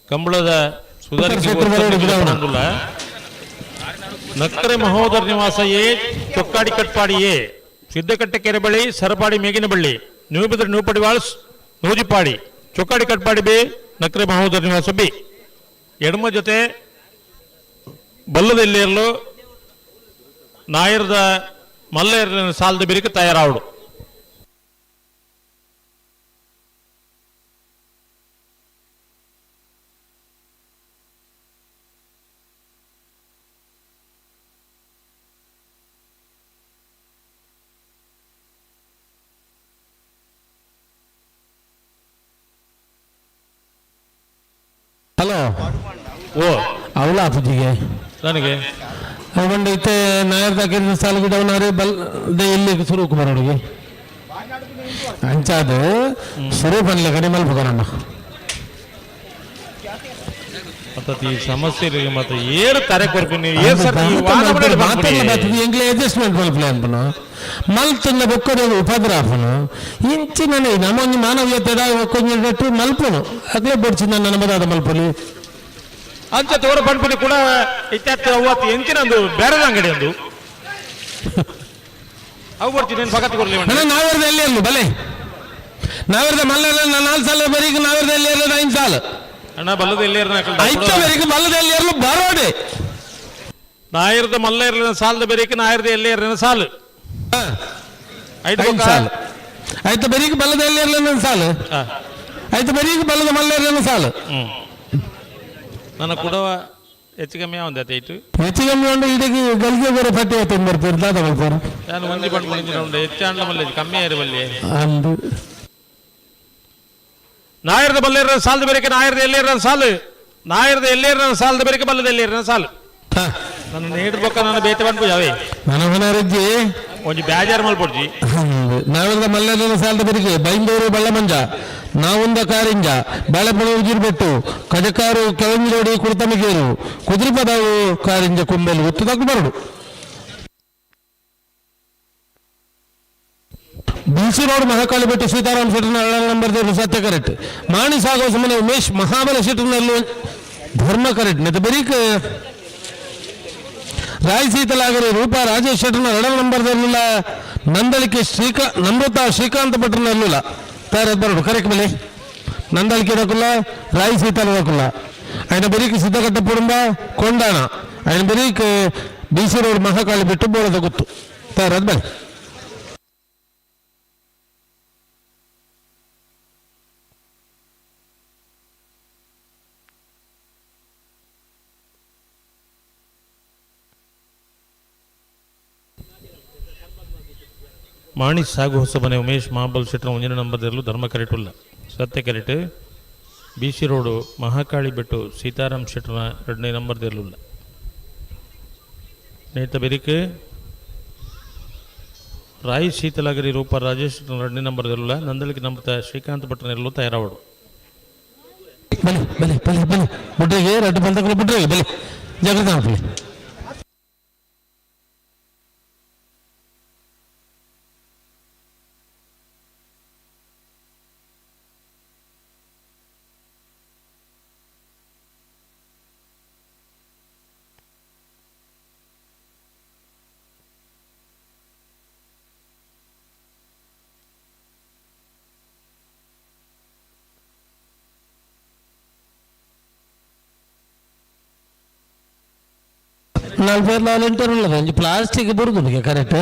ಕಂಬಳದ ಸುಧಾರಿಕೆ ನಕ್ಕರೆ ಮಹೋದರ ನಿವಾಸ ಎ, ಚೊಕ್ಕಾಡಿ ಕಟ್ಪಾಡಿ ಎ, ಸಿದ್ದಕಟ್ಟೆ ಕೆರೆಬಳ್ಳಿ, ಸರಪಾಡಿ ಮೇಗಿನಬಳ್ಳಿ, ನ್ಯೂಬಿದ್ರ ನ್ಯೂಪಡಿವಾಳ್ಸ್, ನೂಜಿಪಾಡಿ, ಚೊಕ್ಕಾಡಿ ಕಟ್ಪಾಡಿ ಬಿ, ನಕ್ಕರೆ ಮಹೋದರ ನಿವಾಸ ಬಿ. ಎಡಮ ಜೊತೆ ಬಲ್ಲದ ಎಲ್ಲೇರ್ಲು ನಾಯರದ ಮಲ್ಲೇರ್ನ ಸಾಲದ ಬಿರಿಕೆ ತಯಾರಾವಡು. ಹಲೋ. ಓ ಅವಳ ಅಪ್ಪಜಿಗೆ ನನಗೆ ಅವನ್ ಇತ್ತೆ ನಾಯರ್ದಾಕಿನ ಸಾಲು ಗಿಡವನಾರಿ ಬಲ್ ಇಲ್ಲಿ ಸುರು ಬರೋಡಿಗೆ ಅಂಚಾದ ಸುರು ಬನ್ಲೆ ಕಡೆ ಮಲ್ಪಕನಮ್ಮ. ಮತ್ತೆ ಈ ಸಮಸ್ಯೆ ಮತ್ತೆ ಏರು ತರೆ ಕೊರ್ಪಿನಿ ಏರ್ ಸರ್ ಎಂಗ್ಲೆ ಅಡ್ಜಸ್ಟ್ಮೆಂಟ್ ಮಲ್ಪಲೆ ಅನ್ಪನು ಮಲ್ತನ್ನ ಬೊಕ್ಕಡೆ ಉಪದ್ರ ಆಪನು ಇಂಚಿನ ನಮ್ಮೊಂಜಿ ಮಾನವೀಯತೆ ಒಕ್ಕೊಂಜಿ ಮಲ್ಪನು ಅಗ್ಲೇ ಬೊಡ್ಚಿ ನನ್ನ ಮದಾದ ಮಲ್ಪಲಿ ಅಂಚ ತೋರ ಪನ್ಪಿನಿ ಕೂಡ ಇತ್ಯಾತ್ ಅವತ್ತು ಎಂಚಿನ ಒಂದು ಬೇರೆದ ಅಂಗಡಿ ಒಂದು ಅವು ಬರ್ತೀನಿ ನೀನು ಭಗತ್ ಕೊರ್ಲಿ. ನಾವೇರ್ದ ಎಲ್ಲಿ ಅಲ್ಲ ಬಲೆ ನಾವೇರ್ದ ಮಲ್ಲ ನಾಲ್ಕು ಸಾಲ ಬರೀಗ ನಾವೇರ್ದ ಎಲ್ಲಿ ಇರಲ್ಲ 5 ಸಾಲ ಅಣ್ಣ ಬಲ್ಲದ ಎಲ್ಲಿ ಐತ ಬರೀಗ ಬಲ್ಲದ ಎಲ್ಲಿ ಇರಲು ಬರೋಡೆ ನಾಯರ್ದ ಮಲ್ಲ ಇರಲಿಲ್ಲ ಸಾಲದ ಬೇರೆಕ ನಾಯರ್ದ ಎಲ್ಲಿ ಇರಲಿಲ್ಲ ಸಾಲು ಐದು ಸಾಲು ಆಯ್ತು ಬರೀಗ ಬಲ್ಲದ ಎಲ್ಲಿ ಇರಲಿಲ್ಲ ಸಾಲು ಆಯ್ತು ಬರೀಗ ಬಲ್ಲದ ಮಲ್ಲ ಇರಲಿಲ್ಲ ಸಾಲು. ನನ್ನ ಕೂಡ ಹೆಚ್ಚು ಕಮ್ಮಿ ಒಂದು ಐತು ಹೆಚ್ಚು ಕಮ್ಮಿ ಉಂಡು ಇದಕ್ಕೆ ಗಲ್ಗೆ ಬೇರೆ ಪಟ್ಟಿ ಆಯ್ತು ಬರ್ತೀರಿ ದಾದ ಬರ್ತಾರೆ. ನಾನು ಒಂಜಿ ಬಂದು ಮುಂಜಿನ ಉಂಡು ಹೆಚ್ಚಾಂಡ್ಲ ಮಲ್ಲೆ ಕಮ್ಮಿ ಆಯ್ರು ಮಲ್ಲೆ ಅಂದು ನಾಯರ್ದ ಬಲ್ಲೇರ ಸಾಲದ ಬೇರೆಕ ನಾಯರ್ದ ಎಲ್ಲಿರ ಸಾಲು ನಾಯರ್ದ ಎಲ್ಲಿರ ಸಾಲದ ಬೇರೆಕ ಬಲ್ಲದ ಎಲ್ಲಿರ ಸಾಲು. ನನ್ನ ನೀಡ್ಬೇಕ ನಾನು ಬೇತೆ ಬಂದು ಯಾವೇ ನನ್ನ ರಜ್ಜಿ ಒಂಜಿ ಬ್ಯಾಜಾರ್ ಮಲ್ಪೊಡ್ಜಿ. ನಾವೆಲ್ಲ ಮಲ್ಲದ ಸಾಲದ ಬೆರಿಗೆ ಬೈಂದೂರು ಬಳ್ಳಮಂಜ ನಾವುಂದ ಕಾರಿಂಜ ಬಾಳೆಪಣ ಉಜಿರ್ಬೆಟ್ಟು ಕಜಕಾರು ಕೆಳಂಜಿರೋಡಿ ಕುರ್ತಮಗೇರು ಕುದುರೆಪದಾವು ಕಾರಿಂಜ ಕುಂಬೆಲು ಉತ್ತದಕ್ಕೂ ಬರಡು. ಬಿಸಿ ರೋಡ್ ಮಹಾಕಾಳಿ ಬೆಟ್ಟು ಸೀತಾರಾಮ್ ಶೆಟ್ಟರ್ನ ನಂಬರ್ ಸತ್ಯ ಕರೆಕ್ಟ್. ಮಾಣಿ ಸಾಗೋ ಸುಮ್ಮನೆ ಉಮೇಶ್ ಮಹಾಬಲ ಶೆಟ್ಟರ್ನಲ್ಲಿ ಧರ್ಮ ಕರೆಕ್ಟ್. ನೆತ್ತ ಬರೀಕ್ ರಾಯ್ ಸೀತಲಾಗರಿ ರೂಪಾ ರಾಜೇಶ್ ಶೆಟ್ಟರ್ನ ಎರಡನೇ ನಂಬರ್ ಇರಲಿಲ್ಲ. ನಂದಳಿಕೆ ನಮ್ರತಾ ಶ್ರೀಕಾಂತ ಭಟ್ರನ್ನ ಇರಲಿಲ್ಲ. ತಯಾರಾದ ಬರಡು ಕರೆಕ್ಟ್ ಮೇಲೆ ನಂದಳಿಕೆ ದಕ್ಕುಲ್ಲ ರಾಯ್ ಸೀತಾಲ ದಕ್ಕುಲ್ಲ. ఆయన ಬರೀಕ್ ಸಿದ್ದಕಟ್ಟ ಪುಡುಂಬ ಕೊಂಡಾಣ ఆయన ಬರೀಕ್ ಬಿ ಸಿ ರೋಡ್ ಮಹಾಕಾಳಿ ಬಿಟ್ಟು ಬೋಳದ ಗೊತ್ತು ತಯಾರಾದ ಬನ್ನಿ. ಮಾಣಿ ಸಾಗು ಹೊಸಬನೆ ಉಮೇಶ್ ಮಹಾಬಲ್ ಶೆಟ್ಟರ್ ಒಂದಿನ ನಂಬರ್ ಧರ್ಮ ಕರೆಟುಲ್ಲ ಸತ್ಯ ಕರೆಟ್. B C road Mahakali Bettu Sitaram ಶೆಟ್ಟರ್ನ ಎರಡನೇ ನಂಬರ್ ಇರಲಿಲ್ಲ. ನೇತ ಬೆರಿಕ್ ರಾಯ್ ಶೀತಲಗರಿ ರೂಪ ರಾಜೇಶ್ ಎರಡನೇ ನಂಬರ್ ಇರಲಿಲ್ಲ. ನಂದಳಿಕೆ ನಂಬರ್ ಶ್ರೀಕಾಂತ್ ಭಟ್ರನ ಇರಲು ತಯಾರಾವಡು. ಬಲೆ ಬಲೆ ಬಲೆ ಬಲೆ ಬುಡ್ರಿಗೆ ರಡ್ಡು ಬಂದಕ್ಕೂ ಬುಡ್ರಿಗೆ ಬಲೆ ಜಾಗ್ರತೆ ಮಾಡ್ಕೊಳ್ಳಿ. ನಲ್ವೈ ವಾಲಂಟಿಯರ್ ಉಳ್ಳದ ಒಂಜಿ ಪ್ಲಾಸ್ಟಿಕ್ ಬರುದುಂಡು ಕರೆಕ್ಟ್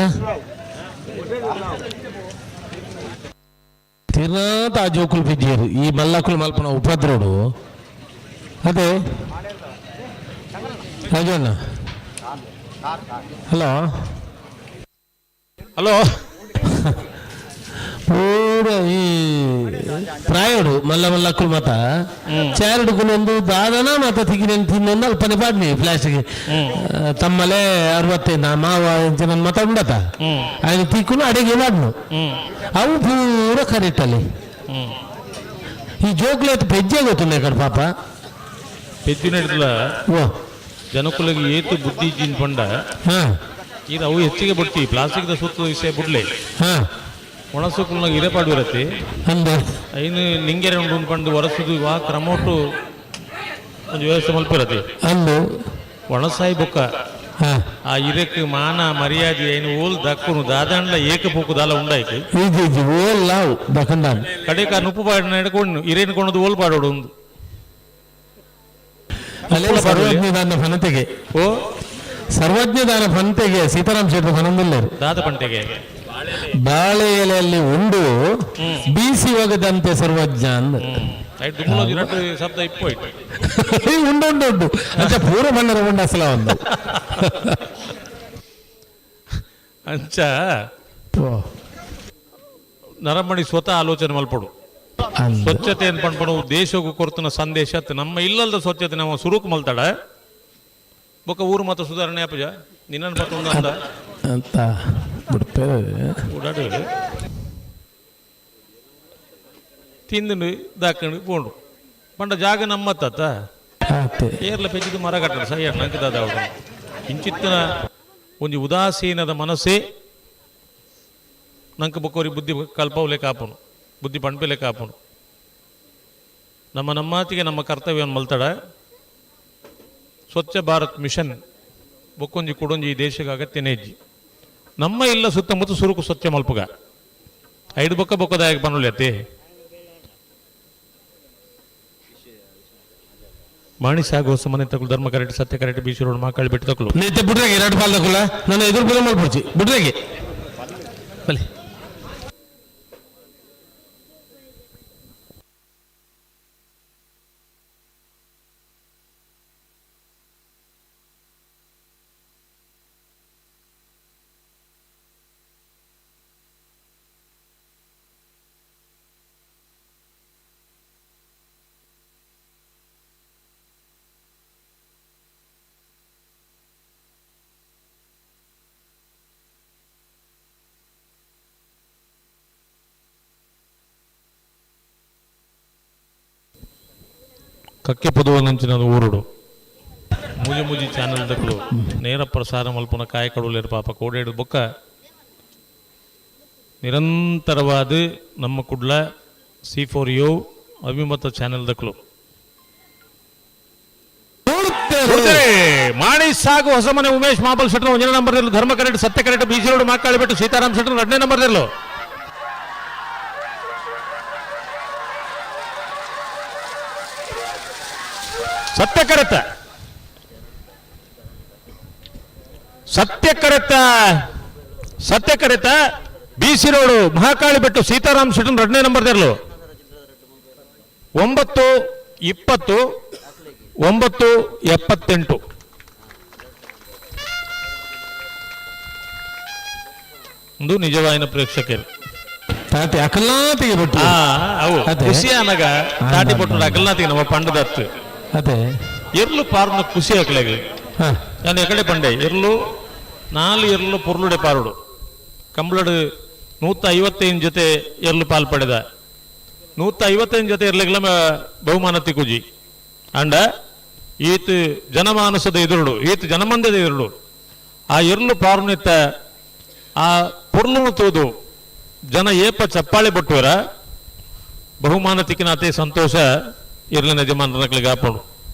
ತಿನ್ನಾತ ಆ ಜೋಕುಲು ಬಿದ್ದಿಯರು ಈ ಮಲ್ಲಕುಲು ಮಲ್ಪನ ಉಪದ್ರೋಡು ಅದೇ ರಾಜಣ್ಣ. ಹಲೋ ಹಲೋ ಪೂರ ಈ ಪ್ರಾಯೋಡು ಮಲ್ಲ ಮಲ್ಲಕ್ಕುಲು ಮಾತ ಚಾರಡು ಒಂದು ದಾದನ ಮಾತ ತಿಗಿನ ತಿನ್ನೊಂದು ಅಲ್ಪನೆ ಪಾಡ್ನಿ ಪ್ಲಾಸ್ಟಿಕ್ ತಮ್ಮಲೆ 65 ಮಾವ ಇಂಚಿನ ಮತ ಉಂಡತ ఆయన ತಿಕ್ಕುನು ಅಡಿಗೆ ಮಾಡ್ನು ಅವು ಪೂರ ಕರೆಕ್ಟ್ ಅಲ್ಲಿ. ಈ ಜೋಕ್ಲೇತ್ ಪೆಜ್ಜೆ ಗೊತ್ತಿಲ್ಲ ಕಡೆ ಪಾಪ. ಪೆಜ್ಜು ಓ. ಜನಕುಲಿಗೆ ಏತು ಬುದ್ಧಿ ಜಿನ್ ಪಂಡ. ಇದು ಅವು ಹೆಚ್ಚಿಗೆ ಬಿಡ್ತಿ ಪ್ಲಾಸ್ಟಿಕ್ the ಸುತ್ತ ವಿಷಯ ಬಿಡ್ಲೆ. ಒಣಸುಕುಲ್ನಾಗ ಇರೆ ಪಾಡುವಿರತ್ತೆ. ಅಂದೆ. ಐನು ನಿಂಗೆರೆ ಉಂಡು ಪಂಡು ಒರಸುದು ವಾ ಕ್ರಮೋಟು ಒಂದು ವ್ಯವಸ್ಥೆ ಮಲ್ಪಿರತ್ತೆ. ಅಂದು. ಒಣಸಾಯಿ ಬೊಕ್ಕ. ಆ ಇರಕ್ ಮಾನ ಮರ್ಯಾದೆ ಐನು ಓಲ್ ದಕ್ಕುನು ದಾದಾಂಡ್ಲ ಏಕ ಪೋಕು ದಾಲ ಉಂಡಾಯ್ತು. ಇಜ್ಜಿ ಇಜ್ಜಿ ಓಲ್ ಲಾವು ದಕ್ಕಂದಾನ್. ಕಡೆಕ ನುಪ್ಪು ಪಾಡಿನ ಹಿಡ್ಕೊಂಡು ಇರೇನು ಕೊಂಡದು ಓಲ್ ಪಾಡೋಡು ಒಂದು. ಅಲ್ಲೇ ಸರ್ವಜ್ಞ ದಾನ ಫನತೆಗೆ. ಓ. ಸರ್ವಜ್ಞ ದಾನ ಫನತೆಗೆ ಸೀತಾರಾಮ್ ಶೆಟ್ಟಿ ಫನಂದಿಲ್ಲರು. ದಾದ ಪಂಟೆಗೆ. ಬಾಳೆ ಎಲೆಯಲ್ಲಿ ಉಂಡು ಬೀಸಿ ಒಗದಂತೆ ಸರ್ವಜ್ಞ ಅಂದ. ಶಬ್ದ ಇಪ್ಪೋಯ್ತು. ಉಂಡು ಉಂಡು ಉಂಡು ಅಂಚ ಪೂರ ಬಣ್ಣದ ಉಂಡು ಅಸಲ ಒಂದು. ಅಂಚ ನರಮಣಿ ಸ್ವತಃ ಆಲೋಚನೆ ಮಲ್ಪಡು. ಸ್ವಚ್ಛತೆ ಏನ್ ಪಣ್ಪಡು ದೇಶಕ್ಕೂ ಕೊರ್ತನ ಸಂದೇಶ ನಮ್ಮ ಇಲ್ಲಲ್ದ ಸ್ವಚ್ಛತೆ ನಮ್ಮ ಸುರುಕು ಮಲ್ತಾಡ ಬೊಕ್ಕ ಊರು ಮತ ಸುಧಾರಣೆ ಅಪ್ಪಜ ನಿನ್ನ ಮತ್ತೊಂದು ಅಂದ ಅಂತ ಬಿಡ್ತೇವೆ. ಓಡಾಡು ತಿಂದು ದಾಕೊಂಡು ಪೋಂಡು ಪಂಡ ಜಾಗ ನಮ್ಮತ್ತ ಏರ್ಲ ಪೆಜ್ಜಿದ ಮರ ಕಟ್ಟಡ ಸೈ ನಂಗೆ ದಾದ ಅವಳು ಇಂಚಿತ್ತನ ಒಂಜಿ ಉದಾಸೀನದ ಮನಸ್ಸೇ ನಂಗೆ ಬೊಕ್ಕೋರಿ ಬುದ್ಧಿ ಕಲ್ಪವಲೆ ಕಾಪುನು ಬುದ್ಧಿ ಪಣ್ಪೆಲೆ ಕಾಪುನು ನಮ್ಮ ನಮ್ಮಾತಿಗೆ ನಮ್ಮ ಕರ್ತವ್ಯವನ್ನು ಮಲ್ತಡ ಸ್ವಚ್ಛ ಭಾರತ್ ಮಿಷನ್ ಬೊಕ್ಕೊಂಜಿ ಕುಡೊಂಜಿ ಈ ದೇಶಕ್ಕೆ ಅಗತ್ಯನೇ ಇಜ್ಜಿ ನಮ್ಮ ಇಲ್ಲ ಸುತ್ತಮುತ್ತ ಸುರುಕು ಸ್ವಚ್ಛ ಮಲ್ಪುಗ ಐದು ಬೊಕ್ಕ ಬೊಕ್ಕದಾಯಕ ಪನ್ನುಲೆತ್ತಿ ಮಾಣಿ ಸಾಗೋ ಮನೆ ತಕಲು ಧರ್ಮ ಕರೆಕ್ಟ್ ಸತ್ಯ ಕರೆಕ್ಟ್ ಬೀಚ್ ರೋಡ್ ಮಾಕಾಳಿ ಬಿಟ್ಟು ತಕಲು ನಿತ್ಯ ಬಿಡ್ರೆಗೆ ಎರಡು ಪಾಲ್ ತಕುಲ ನನ್ನ ಎದುರು ಬಲ ಮಲ್ಪೊಡ್ಚಿ ಬಿಡ್ರೆಗೆ ಬಲೆ. ಕಕ್ಕೆ ಪದುವನಂಚಿನ ಊರುಡು ಮುಜಿ ಮುಜಿ ಚಾನೆಲ್ ದಕ್ಕಲು ನೇರ ಪ್ರಸಾರ ಮಲ್ಪುನ ಕಾಯಕಡುಲೇರು ಪಾಪ ಕೋಡೇಡು ಬೊಕ್ಕ ನಿರಂತರವಾದ ನಮ್ಮ ಕುಡ್ಲ ಸಿ ಫೋರ್ ಯೋ ಅಭಿಮತ ಚಾನೆಲ್ ದಕ್ಕಲು ಮಾಣಿ ಸಾಗು ಹೊಸಮನೆ ಉಮೇಶ್ ಮಾಬಲ್ ಶೆಟ್ಟರ್ ಒಂದನೇ ನಂಬರ್ ಧರ್ಮ ಕರೆಕ್ಟ್ ಸತ್ಯ ಕರೆಕ್ಟ್ ಬಿಸಿ ರೋಡ್ ಮಾಕಾಳಿ ಬಿಟ್ಟು ಸೀತಾರಾಮ್ ಶೆಟ್ಟರ್ ಎರಡನೇ ನಂಬರ್ ಇರಲು. ಸತ್ಯ ಕರೆತ ಸತ್ಯ ಕರೆತ ಸತ್ಯ ಕರೆತ B C road Mahakali Bettu Sitaram Shettar ಎರಡನೇ ನಂಬರ್ ಇರಲು. 9:20 9:78. ಒಂದು ನಿಜವಾಯಿನ ಪ್ರೇಕ್ಷಕರು ತಾತಿ ಅಕಲ್ನಾತಿಗೆ ಬಿಟ್ಟು ಅವು ಖುಷಿ ಅನಗ ತಾಟಿ ಪಟ್ಟು ಅಕಲ್ನಾತಿಗೆ ನಮ್ಮ ಪಂಡದತ್ತು ಅದೇ ಎರ್ಲು ಪಾರುನ ಖುಷಿ ಹಾಕ್ಲಾಗ ನಾನು ಎಕಡೆ ಪಂಡೆ ಎರ್ಲು ನಾಲು ಎರ್ಲು ಪೊರ್ಲುಡೆ ಪಾರುಡು ಕಂಬಳಡು 155 ಜೊತೆ ಎರ್ಲು ಪಾಲ್ ಪಡೆದ 155 ಜೊತೆ ಎರ್ಲಿಗ್ಲ ಬಹುಮಾನ ತಿಕ್ಕುಜಿ ಅಂಡ ಈತ್ ಜನಮಾನಸದ ಎದುರುಡು ಈತ್ ಜನಮಂದದ ಎದುರುಡು ಆ ಎರ್ಲು ಪಾರುನಿತ್ತ ಆ ಪೊರ್ಲುನು ತೋದು ಜನ ಏಪ ಚಪ್ಪಾಳೆ ಬಟ್ಟುವರ ಬಹುಮಾನ ತಿಕ್ಕಿನಾತೆ ಸಂತೋಷ ಇರ್ಲಿನ ಯಜಮಾನರಗಳಿಗೆ ಆಪಣು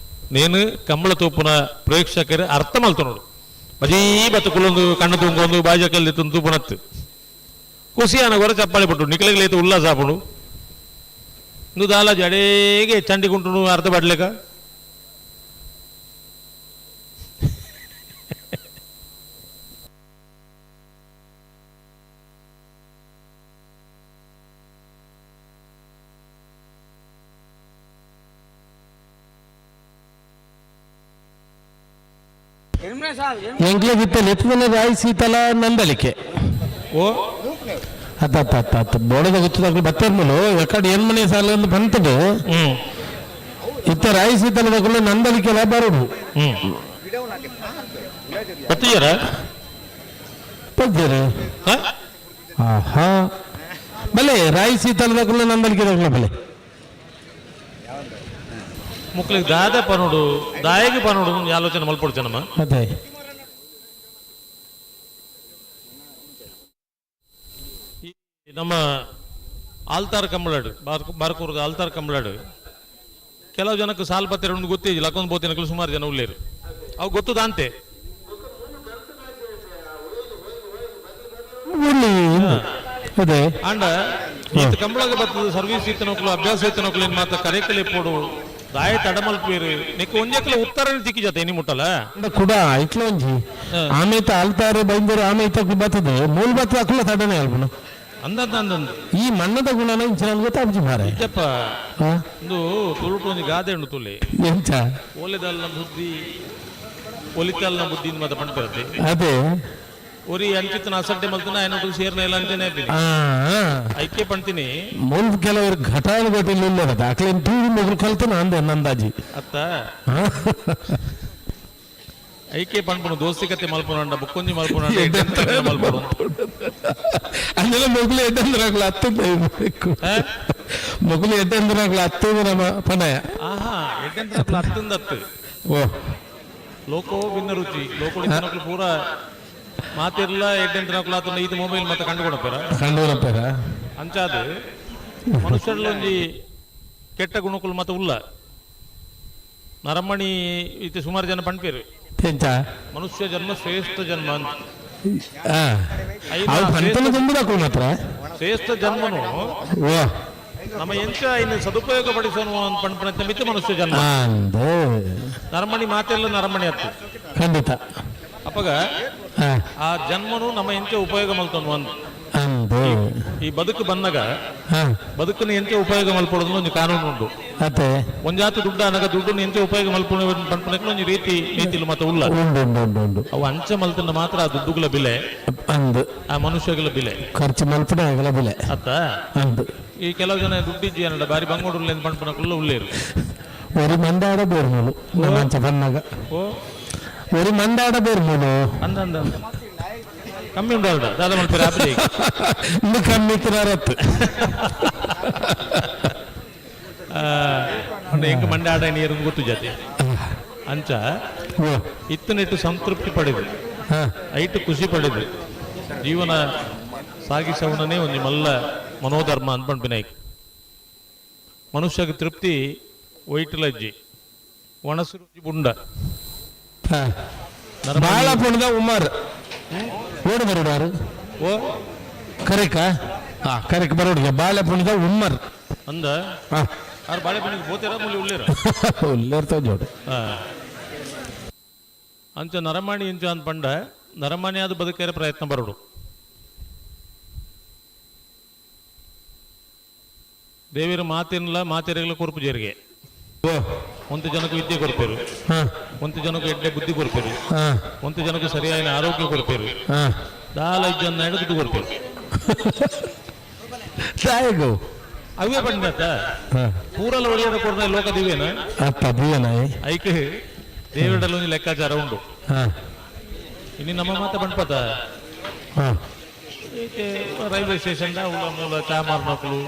ನೇನು ಕಂಬಳ ತೂಪುನ ಪ್ರೇಕ್ಷಕರು ಅರ್ಥ ಮಲ್ತನೋಡು ಬಜೀ ಬತ್ತುಕುಲೊಂದು ಕಣ್ಣು ತುಂಗೊಂದು ಬಾಜಕಲ್ಲಿ ತೂಪುನತ್ತು ಖುಷಿ ಅನಗೊರ ಚಪ್ಪಾಳೆ ಪಟ್ಟು ನಿಕಲಗಲೈತೆ ಉಲ್ಲಾಸ ಆಪಣು నువ్వు దాలా జడేగే చండికుంటును అర్థపడలేక ಎಂಕ್ಲೆಗಿತ್ತ ನೆತ್ತದನೆ ರಾಯಿ ಸೀತಲ ನಂದಲಿಕೆ. ಓ. ಅತ್ತ ಅತ್ತ ಅತ್ತ ಅತ್ತ ಬೋಡದ ಗೊತ್ತದಾಗಲಿ ಬತ್ತಿರ್ಮಲು ಎಕಡೆ ಏನ್ ಮನೆ ಸಾಲ ಒಂದು ಬಂತದು. ಇತ್ತ ರಾಯಿ ಸೀತಲದಕ್ಕೂ ನಂದಲಿಕೆಲ್ಲ ಬರೋದು. ಬತ್ತೀಯರ? ಪಜ್ಜರು. ಆಹಾ ಬಲೆ ರಾಯಿ ಸೀತಲದಕ್ಕೂ ನಂದಲಿಕೆ ಬಲೆ. ಮುಕ್ಲಿಗೆ ದಾದ ಪನೋಡು ದಾಯಗೆ ಪನೋಡು ಆಲೋಚನೆ ಮಲ್ಪೊಡು ನಮ್ಮ. ಅದೇ. ನಮ್ಮ ಆಲ್ತಾರ್ ಕಂಬಳಾಡು, ಬಾರ್ಕೂರ್ದ ಆಲ್ತಾರ್ ಕಂಬಳಾಡು ಕೆಲವು ಜನಕ್ಕೆ ಸಾಲ್ ಪತ್ತಿರ ಉಂಡು ಗೊತ್ತಿಲ್ಲ, ಲಕ್ಕೊಂದು ಬೋತಿನಕಲು ಸುಮಾರು ಜನ ಉಳ್ಳೇರು, ಅವು ಗೊತ್ತದಾಂತೆ. ಅದೇ. ಅಂಡ ಈತ ಕಂಬಳಗ ಬರ್ತದ ಸರ್ವಿಸ್ ಇತ್ತನಕ್ಲು ಅಭ್ಯಾಸ ಇತ್ತನಕ್ಲು ಏನ್ ಮಾತ ಕರೆಕಲೆ ಪೋಡು ದಾಯ ತಡಮಲ್ಪೇರು ನಿಕ್ ಒಂಜೆಕ್ಲ ಉತ್ತರ ತಿಕ್ಕಿ ಜೊತೆ ಎನಿ ಮುಟ್ಟಲ್ಲ. ಕುಡ ಇಟ್ಲ ಒಂಜಿ ಆಮೇತ ಆಲ್ತಾರೆ ಬೈಂದರು ಆಮೇತ ಬರ್ತದೆ ಮೂಲ ಬರ್ತದೆ ಅಕುಲ ತಡನೆ ಅಲ್ಪನ. ಅಂದಂದ ಅಂದಂದು. ಈ ಮಣ್ಣದ ಗುಣನ ಇಂಚಿನ ಗೊತ್ತಾಪುಜಿ ಮಾರೆ. ಇಜ್ಜಪ್ಪ, ಒಂದು ತುಳುಟು ಒಂಜಿ ಗಾದೆ ಉಂಡು ತುಳಿ. ಎಂಚ? ಓಲೆದಲ್ನ ಬುದ್ಧಿ ಒಲಿತಲ್ನ ಬುದ್ಧಿ ಮಾತ ಪಂಡ್ಪರತೆ. ಅದೇ. ಒರಿ ಅಂಚಿತನ ಅಸಡ್ಡೆ ಮಲ್ತನ ಏನೋ ಸೇರ್ನ ಇಲ್ಲ ಅಂತಾನೆ ಐಕ್ಯ ಪಂಡ್ತೀನಿ. ಮೂಲ ಕೆಲವರು ಘಟಾನು ಘಟಿಲ್ ಇಲ್ಲ ಅಕ್ಲೇನ್ ತೂಗಿ ಮೊಗಲು ಕಲ್ತನ ಅಂದೆ ನಂದಾಜಿ. ಅತ್ತ ಐಕೆ ಪಣ್ಪುನು ದೋಸ್ತಿ ಕತೆ ಮಲ್ಪುನ ಬುಕ್ಕೊಂಜಿ ಮಲ್ಪುನ ಮಲ್ಪುನು. ಅಂದೆಲ್ಲ ಮೊಗಲು ಎದ್ದಂದ್ರೆ ಅತ್ತದ ಮೊಗಲು ಎದ್ದಂದ್ರೆ ಅತ್ತದ ನಮ್ಮ ಪಣಯ. ಆಹಾ, ಎಡ್ಡೆಂದ್ರೆ ಅತ್ತಂದತ್ತು. ಓ. ಲೋಕೋ ಭಿನ್ನ ರುಚಿ ಲೋಕೋ ಪೂರ ಮಾತಿರ್ಲ ಎಡ್ಡೆಂತ್ರ ಆತನ ಇದು ಮೊಬೈಲ್ ಮತ್ತೆ ಕಂಡು ಕೊಡಪೇರ. ಕಂಡು ಕೊಡಪೇರ. ಅಂಚಾದ ಮನುಷ್ಯರಲ್ಲೊಂಜಿ ಕೆಟ್ಟ ಗುಣಕುಲು ಮತ್ತೆ ಉಲ್ಲ ನರಮಣಿ ಇತ್ತೆ ಸುಮಾರು ಜನ ಪಂಡ್ಪೇರು. ಎಂಚ? ಮನುಷ್ಯ ಜನ್ಮ ಶ್ರೇಷ್ಠ ಜನ್ಮ ಅಂತ. ಮಾತ್ರ ಶ್ರೇಷ್ಠ ಜನ್ಮನು ನಮ್ಮ ಎಂಚ ಇನ್ನು ಸದುಪಯೋಗ ಪಡಿಸೋನು ಅಂತ ಪಂಡ್ಪಣಂತ ಮಿತ್ತ ಮನುಷ್ಯ ಜನ್ಮ. ನರಮಣಿ ಮಾತೆಲ್ಲ ನರಮಣಿ ಹತ್ತು. ಖಂಡಿತ. ಅಪ್ಪಗ ಆ ಜನ್ಮನು ನಮ್ಮ ಎಂಚ ಉಪಯೋಗ ಮಲ್ತನು ಅಂತ. ಈ ಬದುಕು ಬಂದಾಗ ಬದುಕನ್ನು ಎಂಚ ಉಪಯೋಗ ಮಲ್ಪಡೋದು ಒಂದು ಕಾನೂನು ಉಂಟು. ಅದೇ. ಒಂಜಾತಿ ದುಡ್ಡು ಅನಗ ದುಡ್ಡನ್ನು ಎಂಚ ಉಪಯೋಗ ಮಲ್ಪುಣ ಪಂಪಣಕ್ಕೆ ಒಂಜಿ ರೀತಿ ನೀತಿಲು ಮತ್ತೆ ಉಲ್ಲ. ಉಂಡು. ಅವು ಅಂಚ ಮಲ್ತನ ಮಾತ್ರ ಆ ದುಡ್ಡುಗಳ ಬೆಲೆ ಅಂದು ಆ ಮನುಷ್ಯಗಳ ಬೆಲೆ. ಖರ್ಚು ಮಲ್ಪಡ ಆಗಲ ಬೆಲೆ. ಅತ್ತ ಅಂದು. ಈ ಕೆಲವು ಜನ ದುಡ್ಡಿಜ್ಜಿ ಅನ್ನಡ ಬಾರಿ ಬಂಗೋಡುಲ್ಲ ಪಂಪಣಕುಲ್ಲ ಉಳ್ಳೇರು. ಒರಿ ಮಂದಾಡ ಬೇರ್ಮೂಲು ನಮ್ಮ ಬಂದಾಗ. ಓ. ಒರಿ ಮಂದಾಡ ಬೇರ್ಮೂಲು. ಅಂದ ಅಂದ ಕಮ್ಮಿ ಉಂಟು ಅಲ್ಡ ದಾದ ಮಲ್ಪೇರು ಆಪಲಿ. ಇನ್ನು ಕಮ್ಮಿ ತಿರಾರತ್ತು. ಎಂಕ್ ಮಂಡೆ ಆಡ ನೀರು ಗೊತ್ತು ಜಾತಿ ಅಂಚ ಇತ್ತನಿಟ್ಟು ಸಂತೃಪ್ತಿ ಪಡೆದು ಐಟು ಖುಷಿ ಪಡೆದು ಜೀವನ ಸಾಗಿಸವನೇ ಒಂದು ಮಲ್ಲ ಮನೋಧರ್ಮ ಅನ್ಪಂಪಿನಾಯ್ಕ. ಮನುಷ್ಯಗೆ ತೃಪ್ತಿ ಒಯ್ಟಲಜ್ಜಿ ಒಣಸು ರುಚಿ ಬುಂಡ. ಬಾಳ ಪುಣದ ಉಮರ್ ಓಡು ಬರೋಡಾರು. ಓ. ಕರೆಕ ಹಾ ಕರೆಕ್ ಬರೋಡಿಗೆ ಬಾಳೆ ಪುಣದ ಉಮ್ಮರ್. ಅಂದ ಆರು ಬಾಳೆಪಣ್ಣಿಗೆ ಬೋತೇರ ಮುಲ್ಲಿ ಉಳ್ಳೇರ. ಉಳ್ಳೇರ್ತಾವ ಜೋಡು. ಅಂಚ ನರಮಾಣಿ ಇಂಚ ಅಂತ ಪಂಡ ನರಮಾಣಿ ಅದು ಬದುಕೇರ ಪ್ರಯತ್ನ ಬರೋಡು. ದೇವಿರ ಮಾತಿನಲ್ಲ ಮಾತೆರೆಗಳ ಕೊರ್ಪು ಜೇರಿಗೆ. ಒಂತು ಜನಕ್ಕೆ ವಿದ್ಯೆ ಕೊರ್ಪೇರು, ಒಂತು ಜನಕ್ಕೆ ಎಡ್ಡೆ ಬುದ್ಧಿ ಕೊರ್ಪೇರು, ಒಂತು ಜನಕ್ಕೆ ಸರಿಯಾದ ಆರೋಗ್ಯ ಕೊರ್ಪೇರು, ದಾಲ ಜನ ದುಡ್ಡು ಕೊರ್ಪೇರು. ತಾಯಿಗು ಅವೇ ಪಂಡತ ಪೂರಲ ಒಡೆಯರ ಕೊರ್ನ ಲೋಕ ದಿವೇನ ಅಪ್ಪ ದಿವೇನ ಐಕ್ ದೇವಿಡಲ್ಲಿ ಒಂದು ಲೆಕ್ಕಾಚಾರ ಉಂಟು. ಇನ್ನು ನಮ್ಮ ಮಾತ ಬಂಡ್ಪತ ರೈಲ್ವೆ ಸ್ಟೇಷನ್ ಉಳ್ಳ ಮೂಲ ಚಾ ಮಾರ್ನಕ್ಲು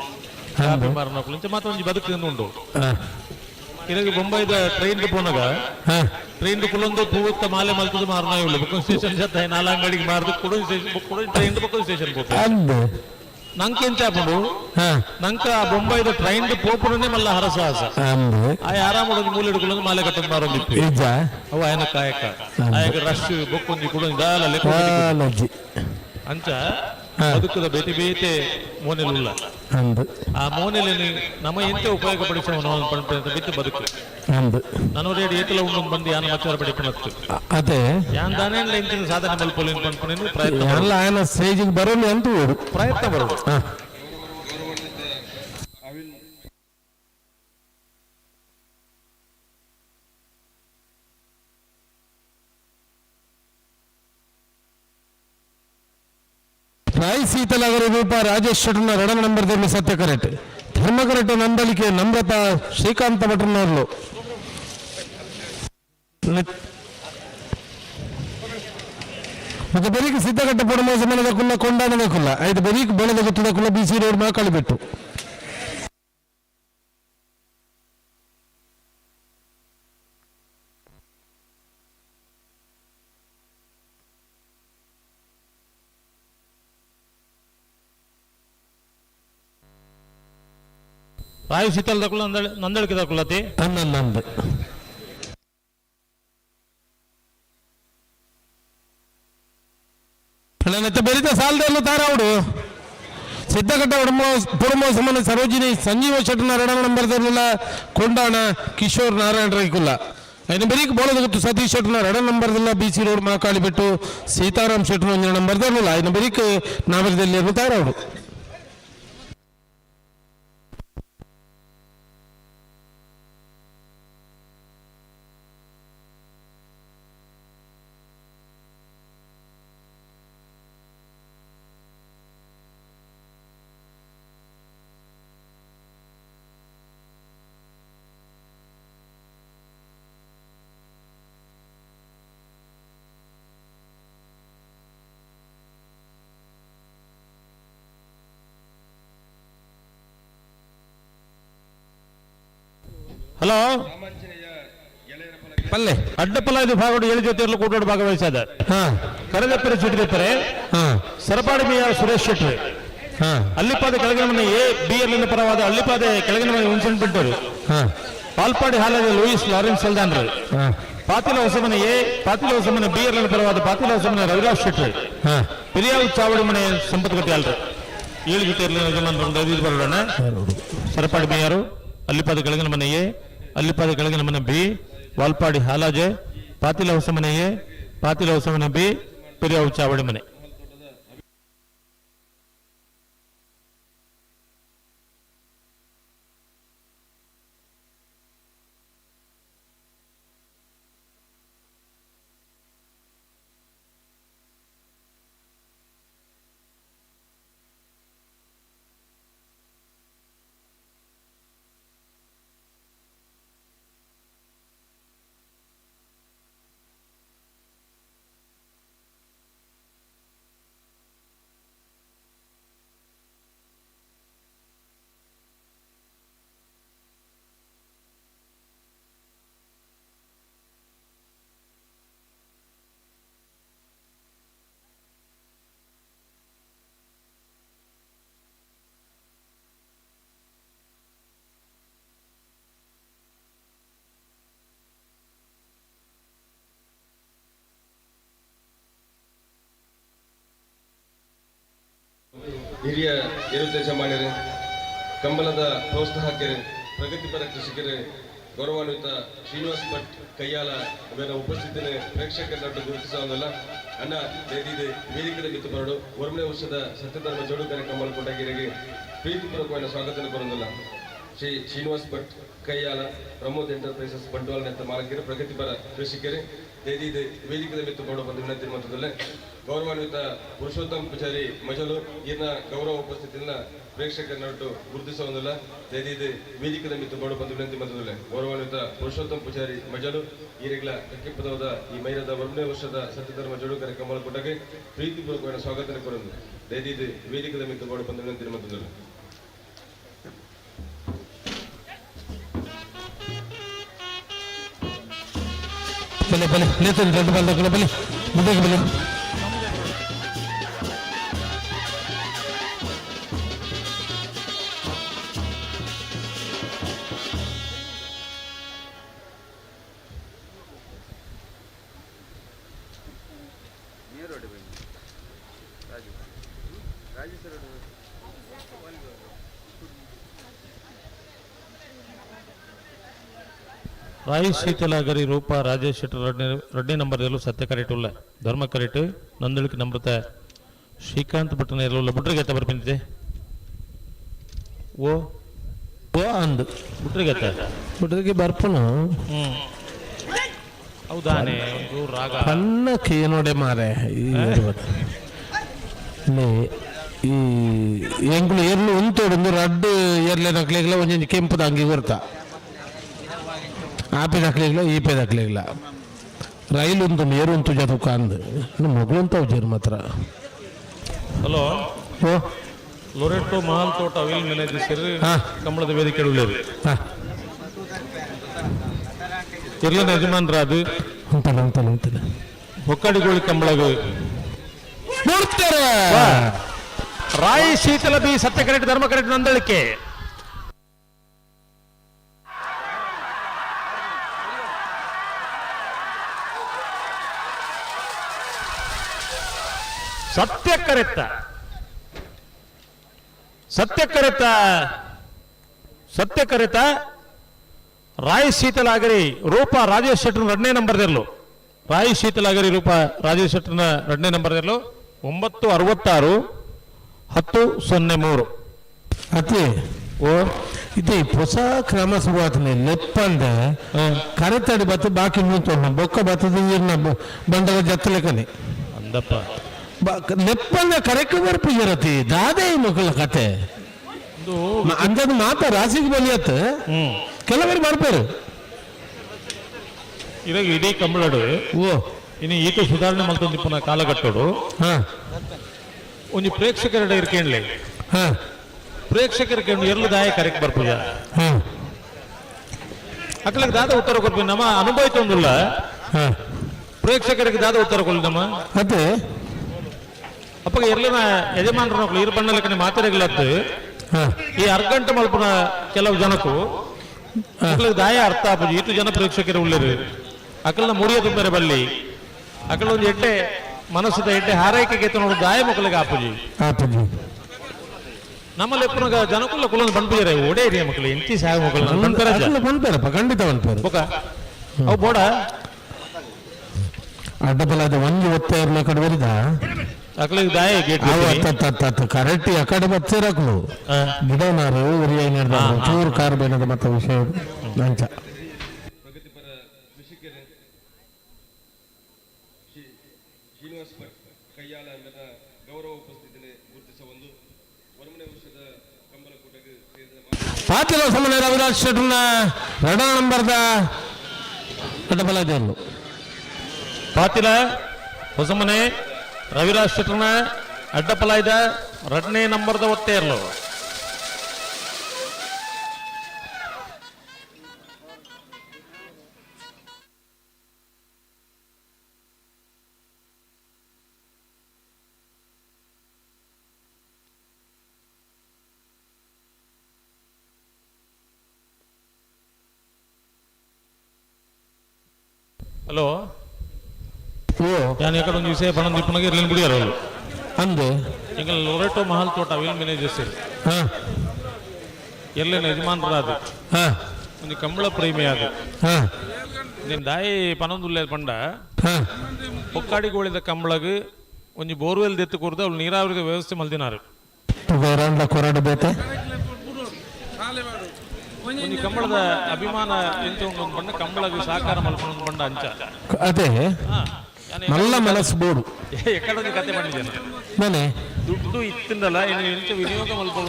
ಕಾಫಿ ಮಾರ್ನಕ್ಲು ಇಂಚ ಮಾತ ಒಂಜಿ ಬದುಕು ಉಂಟು. ಇರಗ ಬೊಂಬೈದ ಟ್ರೈನ್ ಪೋನಾಗ ಟ್ರೈನ್ ಕುಲೊಂದು ತೂವತ್ತ ಮಾಲೆ ಮಲ್ತದ ಮಾರ್ನ ಇಲ್ಲ ಬುಕ್ಕ ಸ್ಟೇಷನ್ ಜತ್ತ ನಾಲಂಗಡಿಗೆ ಮಾರ್ದು ಕುಡ ಸ್ಟೇಷನ್ ಕುಡ ಟ್ರೈನ್ ಬುಕ್ಕ ಸ್ಟೇಷನ್ ಪೋತು. ನಂಗೆ ಎಂತ ಆಪುಂಡು ನಂಕ ಆ ಬೊಂಬೈದ ಟ್ರೈನ್ ಪೋಪುಣನೆ ಮಲ್ಲ ಹರಸಾಹಸ. ಆ ಆರಾಮ ಮೂಲೆ ಹಿಡ್ಕೊಳ್ಳೋದು ಮಾಲೆ ಕಟ್ಟದ್ ಮಾರೊಂದಿತ್ತು. ಅವು ಆಯನ ಕಾಯಕ ಆಯಕ ರಶ್ ಬೊಕ್ಕೊಂಜಿ ಕುಡೊಂಜಿ ದಾಲ ಲೆಕ್ಕ ಅಂಚ ಬದುಕದ ಬೇತೆ ಬೇತೆ ಮೋನೆಲುಲ್ಲ. ಆ ಮೋನೆಲಿ ನಮ್ಮ ಎಂತ ಉಪಯೋಗ ಪಡಿಸುವ ಬಿತ್ತು ಬದುಕು. ನಾನು ರೇಡಿ ಏತಲ ಉಂಡು ಬಂದು ಯಾನ ಮಚ್ಚಾರ ಪಡಿಪಣತ್ತು. ಅದೇ. ಯಾನ್ ದಾನೇ ಇಂಚಿನ ಸಾಧನೆ ಮಲ್ಪೊಲಿ ಪನ್ಪುನೇನು ಪ್ರಯತ್ನ. ಎಲ್ಲ ಆಯನ ಸ್ಟೇಜಿಗೆ ಬರೋಲಿ ಅಂತ ಪ್ರಯತ್ನ ಬರೋದು. ರಾಯ್ ಸೀತಲಾಗರ ರೂಪ ರಾಜೇಶ್ ಶೆಟ್ಟರ್ನ ಎರಡನೇ ನಂಬರ್ದಲ್ಲಿ ಸತ್ಯ ಕರೆಕ್ಟ್. ಧರ್ಮ ಕರೆಕ್ಟ್ ನಂದಳಿಕೆ ನಮ್ರತ ಶ್ರೀಕಾಂತ ಭಟ್ರನವರು. ಮತ್ತೆ ಬೆರಿಕ್ ಸಿದ್ಧಗಟ್ಟ ಪೊಡಮ ಸಮನದ ಕುಲ್ಲ ಕೊಂಡಾಣದ ಕುಲ್ಲ ಐದು ಬೆರಿಕ್ ಬೆಳೆದ ಗುತ್ತದ ಕುಲ್ಲ ಬಿಸಿ ರೋಡ್ ಮಾಕಳಿ ಬಿಟ್ಟು. ರಾಯಿ ಶೀತಲ್ ದಕುಲ ನಂದಳಿಕೆ ದಕುಲತಿ. ಅನ್ನಂದು ಅಣ್ಣನತ್ತೆ ಬೆರಿತ ಸಾಲದಲ್ಲೂ ತಾರಾవుಡು ಸಿದ್ದಘಟ್ಟ ಕುಡುಂಬ ಸಮಾನ ಸರೋಜಿನಿ ಸಂಜೀವ ಶೆಟ್ಟನ ಎರಡನೇ ನಂಬರ್ ಕೊಂಡಾಣ ಕಿಶೋರ್ ನಾರಾಯಣ ರೈಕುಲ್ಲ. అయిన ಬೆರಿಕ್ ಬೋಳದ ಗೊತ್ತು ಸತೀಶ್ ಶೆಟ್ಟನ ಎರಡನೇ ನಂಬರ್ದಲ್ಲ ಬಿ ಸಿ ರೋಡ್ ಮಾಕಾಳಿ ಬಿಟ್ಟು ಸೀತಾರಾಮ್ ಶೆಟ್ಟನ ಒಂದನೇ ನಂಬರ್ದಲ್ಲ అయిన ಬೆರಿಕ್ ನಾವರದಲ್ಲಿ ತಾರಾవుಡು. ಹಲೋ ಪಲ್ಲೆ ಅಡ್ಡಪಲ ಇದು ಭಾಗಡು ಏಳು ಜೊತೆಯಲ್ಲೂ ಕೂಟೋಡು ಭಾಗವಹಿಸಾದ ಕರೆದಪ್ಪರೆ ಚಿಟಿದಪ್ಪರೆ ಸರಪಾಡಿ ಬಿ ಆರ್ ಸುರೇಶ್ ಶೆಟ್ಟಿ ಅಲ್ಲಿಪಾದೆ ಕೆಳಗಿನ ಮನೆ ಎ ಬಿ ಎಲ್ ಪರವಾದ ಅಲ್ಲಿಪಾದೆ ಕೆಳಗಿನ ಮನೆ ವಿನ್ಸೆಂಟ್ ಬಿಟ್ಟರು ಪಾಲ್ಪಾಡಿ ಹಾಲದ ಲೂಯಿಸ್ ಲಾರೆನ್ಸ್ ಸಲ್ದಾನ್ರು ಪಾತಿಲ ಹೊಸಮನೆ ಎ ಪಾತಿಲ ಹೊಸಮನೆ ಬಿ ಎಲ್ ಪರವಾದ ಪಾತಿಲ ಹೊಸಮನೆ ರವಿರಾಜ್ ಶೆಟ್ಟಿ ಪಿರಿಯಾವ್ ಚಾವಡಿ ಮನೆ ಸಂಪತ್ ಗಟ್ಟಿ ಅಲ್ರಿ ಏಳು ಜೊತೆ ಬರೋಣ. ಸರಪಾಡಿ ಮೇಯರು ಅಲ್ಲಿಪಾದ ಕೆಳಗಿನ ಮನೆ ಎ ಅಲ್ಲಿಪಾದ ಕೆಳಗಿನ ಮನೆ ಬಿ ವಾಲ್ಪಾಡಿ ಹಾಲಾಜೆ ಪಾತಿಲ ಹೊಸಮನೆ ಎ ಪಾತಿಲ ಹೊಸಮನೆ ಬಿ ಪಿರಿಯಾವ್ ಚಾವಡಿ ಮನೆ. ಹಿರಿಯ ಯಜಮಾನರೇ, ಕಂಬಳದ ಪ್ರೋತ್ಸಾಹಕರೇ, ಪ್ರಗತಿಪರ ಕೃಷಿಕರೇ, ಗೌರವಾನ್ವಿತ ಶ್ರೀನಿವಾಸ್ ಭಟ್ ಕೈಯಾಲ ಇವರ ಉಪಸ್ಥಿತಿನೇ ಪ್ರೇಕ್ಷಕರನ್ನು ಗುರುತಿಸೋದಲ್ಲ. ಅಣ್ಣ ವೇದಿದೆ ವೇದಿಕೆದ ಮಿತ್ತು ಬರಡು ಒರ್ಮನೆ ವರ್ಷದ ಸತ್ಯಧರ್ಮ ಜೋಡುಕರೆ ಕಂಬಳ ಕೊಟ್ಟಗಿರಿಗೆ ಪ್ರೀತಿಪೂರ್ವಕವಾದ ಸ್ವಾಗತ ಬರೋದಿಲ್ಲ. ಶ್ರೀ ಶ್ರೀನಿವಾಸ್ ಭಟ್ ಕೈಯಾಲ ಪ್ರಮೋದ್ ಎಂಟರ್ಪ್ರೈಸಸ್ ಬಂಟ್ವಾಳ ನೆತ್ತ ಮಾಲಕರು, ಪ್ರಗತಿಪರ ಕೃಷಿಕರೇ, ದೇದಿದೆ ವೇದಿಕೆದ ಮಿತ್ತು ಬರಡು ಬಂದು ವಿನಂತಿ ಮೊತ್ತದಲ್ಲೇ ಗೌರವಾನ್ವಿತ ಪುರುಷೋತ್ತಮ ಪೂಜಾರಿ ಮಜಲು ಈರ್ನ ಗೌರವ ಉಪಸ್ಥಿತಿಯನ್ನು ಪ್ರೇಕ್ಷಕರ ನಟ್ಟು ಗುರುತಿಸುವುದಿಲ್ಲ. ದಯದೀದೆ ವೇದಿಕೆದ ಮಿತ್ತು ಬರಡು ಬಂದು ವಿನಂತಿ ಮೊತ್ತದಲ್ಲೇ ಗೌರವಾನ್ವಿತ ಪುರುಷೋತ್ತಮ ಪೂಜಾರಿ ಮಜಲು ಈರೆಗ್ಲ ಕಕ್ಕಿಪದವದ ಈ ಮೈರದ 1ನೇ ವರ್ಷದ ಸತ್ಯಧರ್ಮ ಜೋಡುಕರೆ ಕಮಲ ಕೂಟಕ್ಕೆ ಪ್ರೀತಿಪೂರ್ವಕವಾದ ಸ್ವಾಗತ ಕೋರಂದು ದಯದೀದೆ ವೇದಿಕೆದ ಮಿತ್ತು ಬರಡು ಬಂದು ವಿನಂತಿ ಮೊತ್ತದಲ್ಲೇ. ಬಲೆ ಬಲೆ ನೇತನ್ ದೊಡ್ಡ ಬಲ್ದ ಬಲೆ ಮುಂದಕ್ಕೆ ಬಲೆ. ರಾಯಿ ಶೀತಲಾಗರಿ ರೂಪ ರಾಜೇಶ್ ಶೆಟ್ಟರ್ ಎರಡನೇ ನಂಬರ್ ಸತ್ಯ ಕರೆಕ್ಟ್ ಉಲ್ಲ ಧರ್ಮ ಕರೆಕ್ಟ್ ನಂದಳಿಕೆ ನಮ್ರತ ಶ್ರೀಕಾಂತ್ ಭಟ್ಟನ ಉಲ್ಲ ಬುಟ್ರಿಗೆ ಎತ್ತ ಬರ್ಪಿಂತಿದೆ ಓ ಓ ಅಂದು ಬುಟ್ರಿಗೆ ಎತ್ತ ಬುಟ್ರಿಗೆ ಬರ್ಪನು ಹೌದಾನೆ ಒಂದು ರಾಗ ಪನ್ನಕ್ಕೆ ನೋಡೆ ಮಾರೆ ಈ ಎಂಕುಲು ಎರ್ಲು ಉಂತೋಡು ಒಂದು ರಡ್ಡು ಎರ್ಲೆ ನಕ್ಲೆಗ್ಲ ಒಂಜೊಂಜಿ ಕೆಂಪುದ ಅಂಗಿ ಕೊರ್ತ ಆಪೆ ದಕ್ಲೆಗ್ಲ ಈಪೆ ದಕ್ಲೆಗ್ಲ ರೈಲು ಉಂಟು ಏರು ಉಂಟು ಜತುಕ ಅಂದು ಇನ್ನು ಮಗಳು ಅಂತ ಜೇರು ಮಾತ್ರ. ಹಲೋ ಓ ಲೊರೆಟೋ ಮಹಲ್ ತೋಟ will manager ಕಂಬಳದ ವೇದಿಕೆ ಉಳ್ಳೇರು ಇರ್ಲನ ಯಜಮಾನ್ರ ಅದು ಉಂಟಲ್ಲ ಉಂಟಲ್ಲ ಉಂಟಲ್ಲ ಹೊಕ್ಕಾಡಿಗೋಳಿ ಕಂಬಳಗು ನೋಡ್ತಾರೆ. ರಾಯಿ ಶೀತಲ ಬಿ ಸತ್ಯ ಕರೆಕ್ಟ್ ಧರ್ಮ ಕರೆಕ್ಟ್ ನಂದಳಿಕೆ. ಸತ್ಯ ಕರೆತ್ತ ಸತ್ಯ ಕರೆತ ಸತ್ಯ ಕರೆತ ರಾಯ್ ಶೀತಲಾಗರಿ ರೂಪ ರಾಜೇಶ್ ಶೆಟ್ಟರ್ ಎರಡನೇ ನಂಬರ್ ಇರಲು. ರಾಯ್ ಶೀತಲಾಗರಿ ರೂಪ ರಾಜೇಶ್ ಶೆಟ್ಟರ್ನ ಎರಡನೇ ನಂಬರ್ ಇರಲು 9:66 10:03. ಅತಿ ಓ ಇದು ಹೊಸ ಕ್ರಮ ಶುರುವಾತನೆ ಲೆಪ್ಪಂದೆ ಕರೆತಡಿ ಬತ್ತು ಬಾಕಿ ನಿಂತೊಂಡು ಬೊಕ್ಕ ಬತ್ತದ ನೀರಿನ ಬಂಡದ ಜತ್ತಲೆಕನೆ. ಅಂದಪ್ಪ. ಲೆಪ್ಪಂದೆ ಕರೆಕ್ ಬರ್ಪು ಇರತಿ ದಾದೆ ಈ ಮಕ್ಕಳ ಕತೆ. ಅಂದದ ಮಾತ ರಾಸಿಗೆ ಬಲಿಯತ್ ಕೆಲವರು ಬರ್ಪೇರು. ಇವಾಗ ಇಡೀ ಕಂಬಳಡು ಓ ಇನ್ನು ಈತ ಸುಧಾರಣೆ ಮಲ್ತೊಂದಿಪ್ಪುನ ಕಾಲಘಟ್ಟೋಡು ಒಂಜಿ ಪ್ರೇಕ್ಷಕರ ಇರ್ಕೇಣ್ಲೆ ಪ್ರೇಕ್ಷಕರ ಕೇಂದ್ರ ಎರ್ಲು ದಾಯ ಕರೆಕ್ ಬರ್ಪುಜ ಅಕ್ಲಗ್ ದಾದ ಉತ್ತರ ಕೊರ್ಪಿ ನಮ್ಮ ಅನುಭವಿತೊಂದುಲ್ಲ. ಪ್ರೇಕ್ಷಕರಿಗೆ ದಾದ ಉತ್ತರ ಕೊಲ್ಲಿ ನಮ್ಮ ಅದೇ. ಅಪ್ಪಗ ಎರ್ಲಿನ ಯಜಮಾನರ ಇರು ಬಣ್ಣಲಕ್ಕನೆ ಮಾತಾಡಗ್ಲತ್ತು ಈ ಅರ್ಗಂಟು ಮಲ್ಪುನ ಕೆಲವು ಜನಕ್ಕೂ ಅಕ್ಲಗ್ ದಾಯ ಅರ್ಥ ಆಪುಜಿ. ಇಟ್ಟು ಜನ ಪ್ರೇಕ್ಷಕರು ಉಳ್ಳೇರು ಅಕಲ್ನ ಮುರಿಯ ತುಂಬರೆ ಬಲ್ಲಿ ಅಕಲ ಒಂದು ಎಡ್ಡೆ ಮನಸ್ಸದ ಎಡ್ಡೆ ಹಾರೈಕೆಗೆ ನೋಡು ದಾಯ ಮಕ್ಕಳಿಗೆ ಆಪುಜಿ. ಆಪುಜಿ. ನಮ್ಮಲ್ಲಿ ಎಪ್ಪುನಗ ಜನಕುಲ್ಲ ಕುಲನ್ ಪನ್ಪುಜರೆ ಒಡೆ ಏರಿಯಾ ಮಕ್ಕಳು ಎಂಚಿ ಸಾಗ ಮಕ್ಕಳು ಪನ್ಪೆರ. ಅಕುಲು ಪನ್ಪೇರಪ್ಪ, ಖಂಡಿತ ಪನ್ಪೇರು. ಬೊಕ ಅವು ಬೋಡ. ಅಡ್ಡಬಲದ ಒಂಜಿ ಒತ್ತೆ ಇರ್ಲ ಕಡೆ ಬರಿದ. ಅಕ್ಲಿಗೆ ದಾಯ ಗೇಟ್. ಅವು ಅತ್ತ ಅತ್ತ ಅತ್ತ ಕರೆಕ್ಟ್ ಆ ಕಡೆ ಬತ್ತೀರಕ್ಲು ಗಿಡನಾರು ಉರಿಯ ಚೂರು ಕಾರ್ ಬೇನದ ಮತ್ತೆ ವಿಷಯ ಅಂಚ. ಪ್ರಗತಿಪರ ಕೃಷಿಕರು ಶ್ರೀ ಶ್ರೀನಿವಾಸ್ ಭಟ್ ಕಯ್ಯಾಲ ಎಂಬ ಗೌರವ ಉಪಸ್ಥಿತಿಯನ್ನು ಗುರುತಿಸ ಒಂದು 1ನೇ ವರ್ಷದ ಕಂಬಳಕೂಟಕ್ಕೆ ಸೇರಿದ ಪಾತಿಲ ಸಮನೆ ರವಿರಾಜ್ ಶೆಟ್ಟರ್ನ ಎರಡನೇ ನಂಬರ್ದ ಅಡ್ಡಬಲದಲ್ಲೂ. ಪಾತಿಲ ಹೊಸಮನೆ ರವಿರಾಜ್ ಶೆಟ್ಟರ್ನ ಅಡ್ಡಪಲಾಯ್ದ ಎರಡನೇ ನಂಬರ್ದ ಒತ್ತೆ ಇರಲು. ಹಲೋ, ನಾನು ಎಕಡೆ ಒಂದು ವಿಷಯ ಪಣಂದು ಇಪ್ಪನಾಗ ಇರ್ಲಿನ ಬಿಡಿಯಾರ ಅವರು. ಅಂದೆ. ಎಂಗಲ್ ಲೊರೆಟೋ ಮಹಲ್ ತೋಟ will managers ಎಲ್ಲಿನ ಯಜಮಾನರಾದ ಒಂದು ಕಂಬಳ ಪ್ರೇಮಿ ಆದ ನಿನ್ ದಾಯಿ ಪನೊಂದುಲ್ಲೆ ಪಂಡ ಹೊಕ್ಕಾಡಿಗೋಳಿದ ಕಂಬಳಗ್ ಒಂಜಿ ಬೋರ್ವೆಲ್ ದೆತ್ತು ಕೂರ್ದು ಅವ್ಳು ನೀರಾವರಿ ವ್ಯವಸ್ಥೆ ಮಲ್ದಿನಾರು. ಕೊರಡ ಕೊರಡ ಬೇತೆ. ಒಂಜಿ ಕಂಬಳದ ಅಭಿಮಾನ ಎಂತ ಒಂದು ಬಣ್ಣ ಕಂಬಳಗ್ ಸಾಕಾರ ಮಲ್ಪೊಂದು ಬಣ್ಣ ಅಂಚ. ಅದೇ ಮಲ್ಲ ಮನಸ್ಸು ಬೋಡು. ಎಕ್ಕಡೊಂದು ಕತೆ ಬಂದಿದ್ದೇನೆ. ಮನೆ ದುಡ್ಡು ಇತ್ತಿಂದಲ್ಲ ಇನ್ನು ಎಂತ ವಿನಿಯೋಗ ಮಲ್ಪೊಂದು.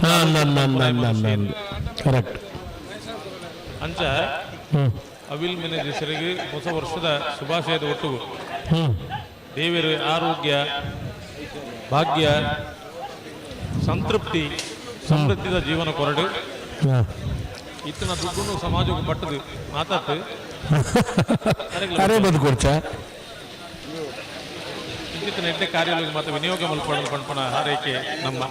ಕರೆಕ್ಟ್. ಅಂಚ ಅವಿಲ್ ಮ್ಯಾನೇಜರ್ಸರಿಗೆ ಹೊಸ ವರ್ಷದ ಶುಭಾಶಯದ ಒಟ್ಟಿಗೂ ದೇವರು ಆರೋಗ್ಯ ಭಾಗ್ಯ ಸಂತೃಪ್ತಿ ಸಮೃದ್ಧಿದ ಜೀವನ ಕೊರಡು ಇತ್ತನ ದುಡ್ಡನ್ನು ಸಮಾಜಕ್ಕೆ ಬಟ್ಟದು ಮಾತಾತು. ಅರೆ ಬದುಕೊಡ್ಚ. ಇಂಚಿತನ ಎಡ್ಡೆ ಕಾರ್ಯಾಲಯ ಮತ್ತು ವಿನಿಯೋಗ ಮಲ್ಪಡ ಪಣ್ಪಣ ಹಾರೈಕೆ ನಮ್ಮ.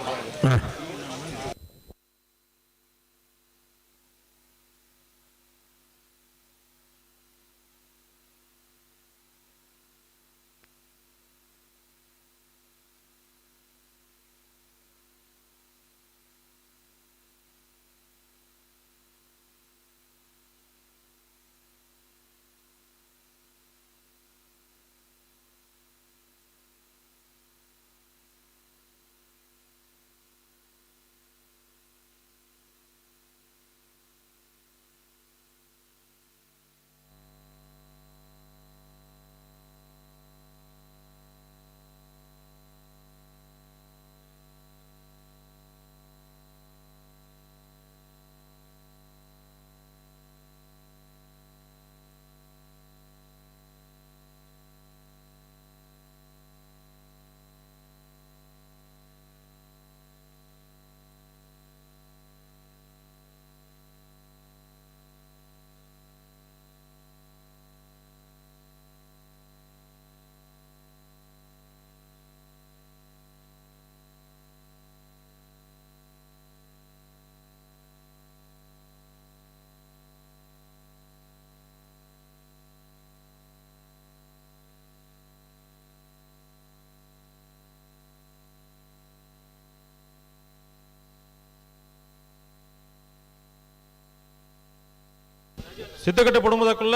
ಸಿದ್ಧಕಟ್ಟೆ ಪಡುಂಬದಕ್ಕುಲ್ಲ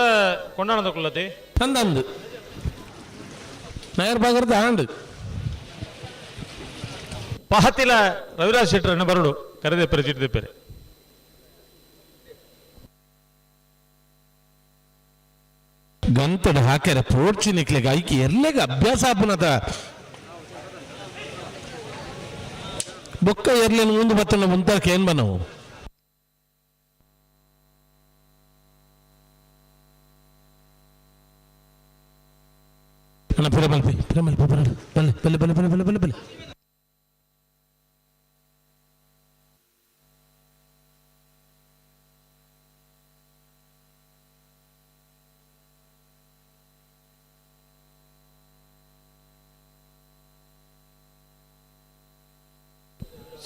ಕೊಂಡಾಣದಕ್ಕುಲ್ಲತಿ ತಂದಂದು ನಾಯರ್ ಬಾಗರ್ದ ಆಂಡ್ ಪಹತಿಲ ರವಿರಾಜ್ ಶೆಟ್ಟರನ್ನ ಬರಡು ಕರೆದೆ ಪೆರೆ ಚಿಟ್ಟಿದೆ ಪೆರೆ. ಗಂತದ ಹಾಕ್ಯಾರ ಪೋಡ್ಚಿ ನಿಕ್ಲೆಗ್ ಐಕಿ ಎಲ್ಲೆಗ ಅಭ್ಯಾಸ ಆಪುನತ ಬೊಕ್ಕ ಎರ್ಲೇನು ಮುಂದೆ ಬತ್ತನ ಮುಂತಾಕ ಏನ್ ಬನ್ನವು ಅಣ್ಣ ಪಿರ ಮಲ್ಪಿ ಪಿರ ಮಲ್ಪಿ ಬರಲ್ಲ ಬಲ್ಲೆ ಬಲ್ಲೆ ಬಲ್ಲೆ ಬಲ್ಲೆ ಬಲ್ಲೆ ಬಲ್ಲೆ ಬಲ್ಲೆ.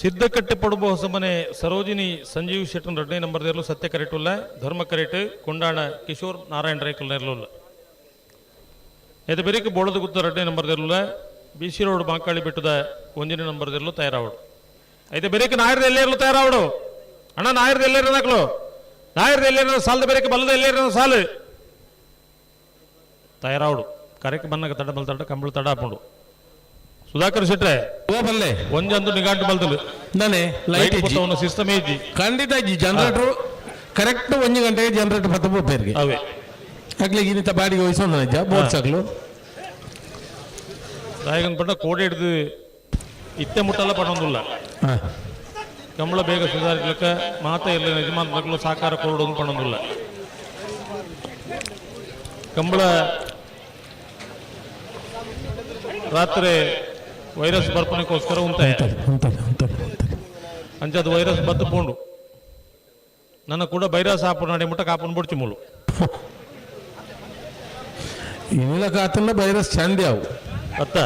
ಸಿದ್ಧಕಟ್ಟೆ ಪಡುಬ ಹೊಸಮನೆ ಸರೋಜಿನಿ ಸಂಜೀವ್ ಶೆಟ್ಟನ್ ಎರಡನೇ ನಂಬರ್ ದೇರ್ಲು ಸತ್ಯ ಕರೆಟುಲ್ಲ ಧರ್ಮ ಕರೆಟ್ ಕೊಂಡಾಣ ಕಿಶೋರ್ ನಾರಾಯಣ ರೈಕಲ್ ನೆರಲುಲ್ಲ. ಎದ ಬೆರಿಕ್ ಬೋಳದ ಗುತ್ತ ಎರಡನೇ ನಂಬರ್ ದೇರ್ಲುಲ್ಲ ಬಿ ಸಿ ರೋಡ್ ಬಾಂಕಾಳಿ ಬೆಟ್ಟದ ಒಂದನೇ ನಂಬರ್ ದೇರ್ಲು ತಯಾರಾವಡು. ಐತೆ ಬೆರಿಕ್ ನಾಯರ್ದ ಎಲ್ಲೇರ್ಲು ತಯಾರಾವಡು ಅಣ್ಣ, ನಾಯರ್ದ ಎಲ್ಲೇರ ನಕಲು ನಾಯರ್ದ ಎಲ್ಲೇರ ಸಾಲದ ಬೆರಿಕ್ ಬಲ್ಲದ ಎಲ್ಲೇರ ಸಾಲು ತಯಾರಾವಡು. ಕರೆಕ್ ಬನ್ನಗ ತಡ ಬಲ್ ತಡ ಕಂಬಳ ತಡ ಹಾಕೊಂಡು ಸುಧಾಕರ್ ಶೆಟ್ರೆ ಓ ಬಲ್ಲೆ ಒಂಜಂದು ನಿಗಾಂಟು ಬಲ್ತಲು ನಾನೇ ಲೈಟ್ ಲೈಟ್ ಪೊತ್ತವನ ಸಿಸ್ಟಮ್ ಇಜ್ಜಿ. ಖಂಡಿತ ಜನರೇಟರ್ ಕರೆಕ್ಟ್ 1 ಗಂಟೆಗೆ ಜನರೇಟರ್ ಪತ್ತ ಪೋಪೇರಿಗೆ ಅವೇ ಅಕ್ಲಿಗೆ ಇನ್ನಿತ ಬಾಡಿಗೆ ವಹಿಸೋಣ ನಿಜ ಬೋರ್ಡ್ ಸಾಕ್ಲು ದಾಯಗನ್ ಪಂಡ ಕೋಡೆ ಹಿಡಿದು ಇತ್ತೆ ಮುಟ್ಟಲ್ಲ ಪಣೊಂದುಲ್ಲ. ಕಂಬಳ ಬೇಗ ಸುಧಾರಿಸ್ಲಿಕ್ಕ ಮಾತ ಇಲ್ಲ ಯಜಮಾನ್ ಮಕ್ಕಳು ಸಾಕಾರ ಕೊಡೋದು ಪಣೊಂದುಲ್ಲ. ಕಂಬಳ ರಾತ್ರಿ ವೈರಸ್ ಬರ್ಪಣೆಗೋಸ್ಕರ ಉಂತಾಯ ಅಂಚದು ವೈರಸ್ ಬತ್ತು ಪೋಂಡು ನನ್ನ ಕೂಡ ಬೈರಸ್ ಆಪು ನಡೆ ಮುಟ್ಟ ಕಾಪುನ್ ಬುಡ್ಚಿ ಮೂಲು. ಇನಿಲ ಕಾತಲ್ಲ ವೈರಸ್ ಚಂದ ಅವು ಅತ್ತ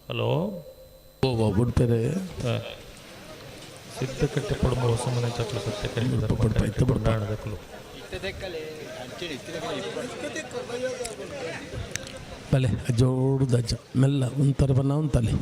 ಹಲೋ ಓ ಬಿಡ್ತಾರೆ. ಸಿದ್ಧಕಟ್ಟೆ ಪಡುಂಬ ಹೊಸಮನೆ ಚಕ್ಲ ಸತ್ಯ ಕರೆಕ್ಟ್. ಬಲೆ ಜೋಡುದ ಅಜ್ಜ ಮೆಲ್ಲ ಒಂಥರ ಬನ್ನ ಉಂತಲ್ಲಿ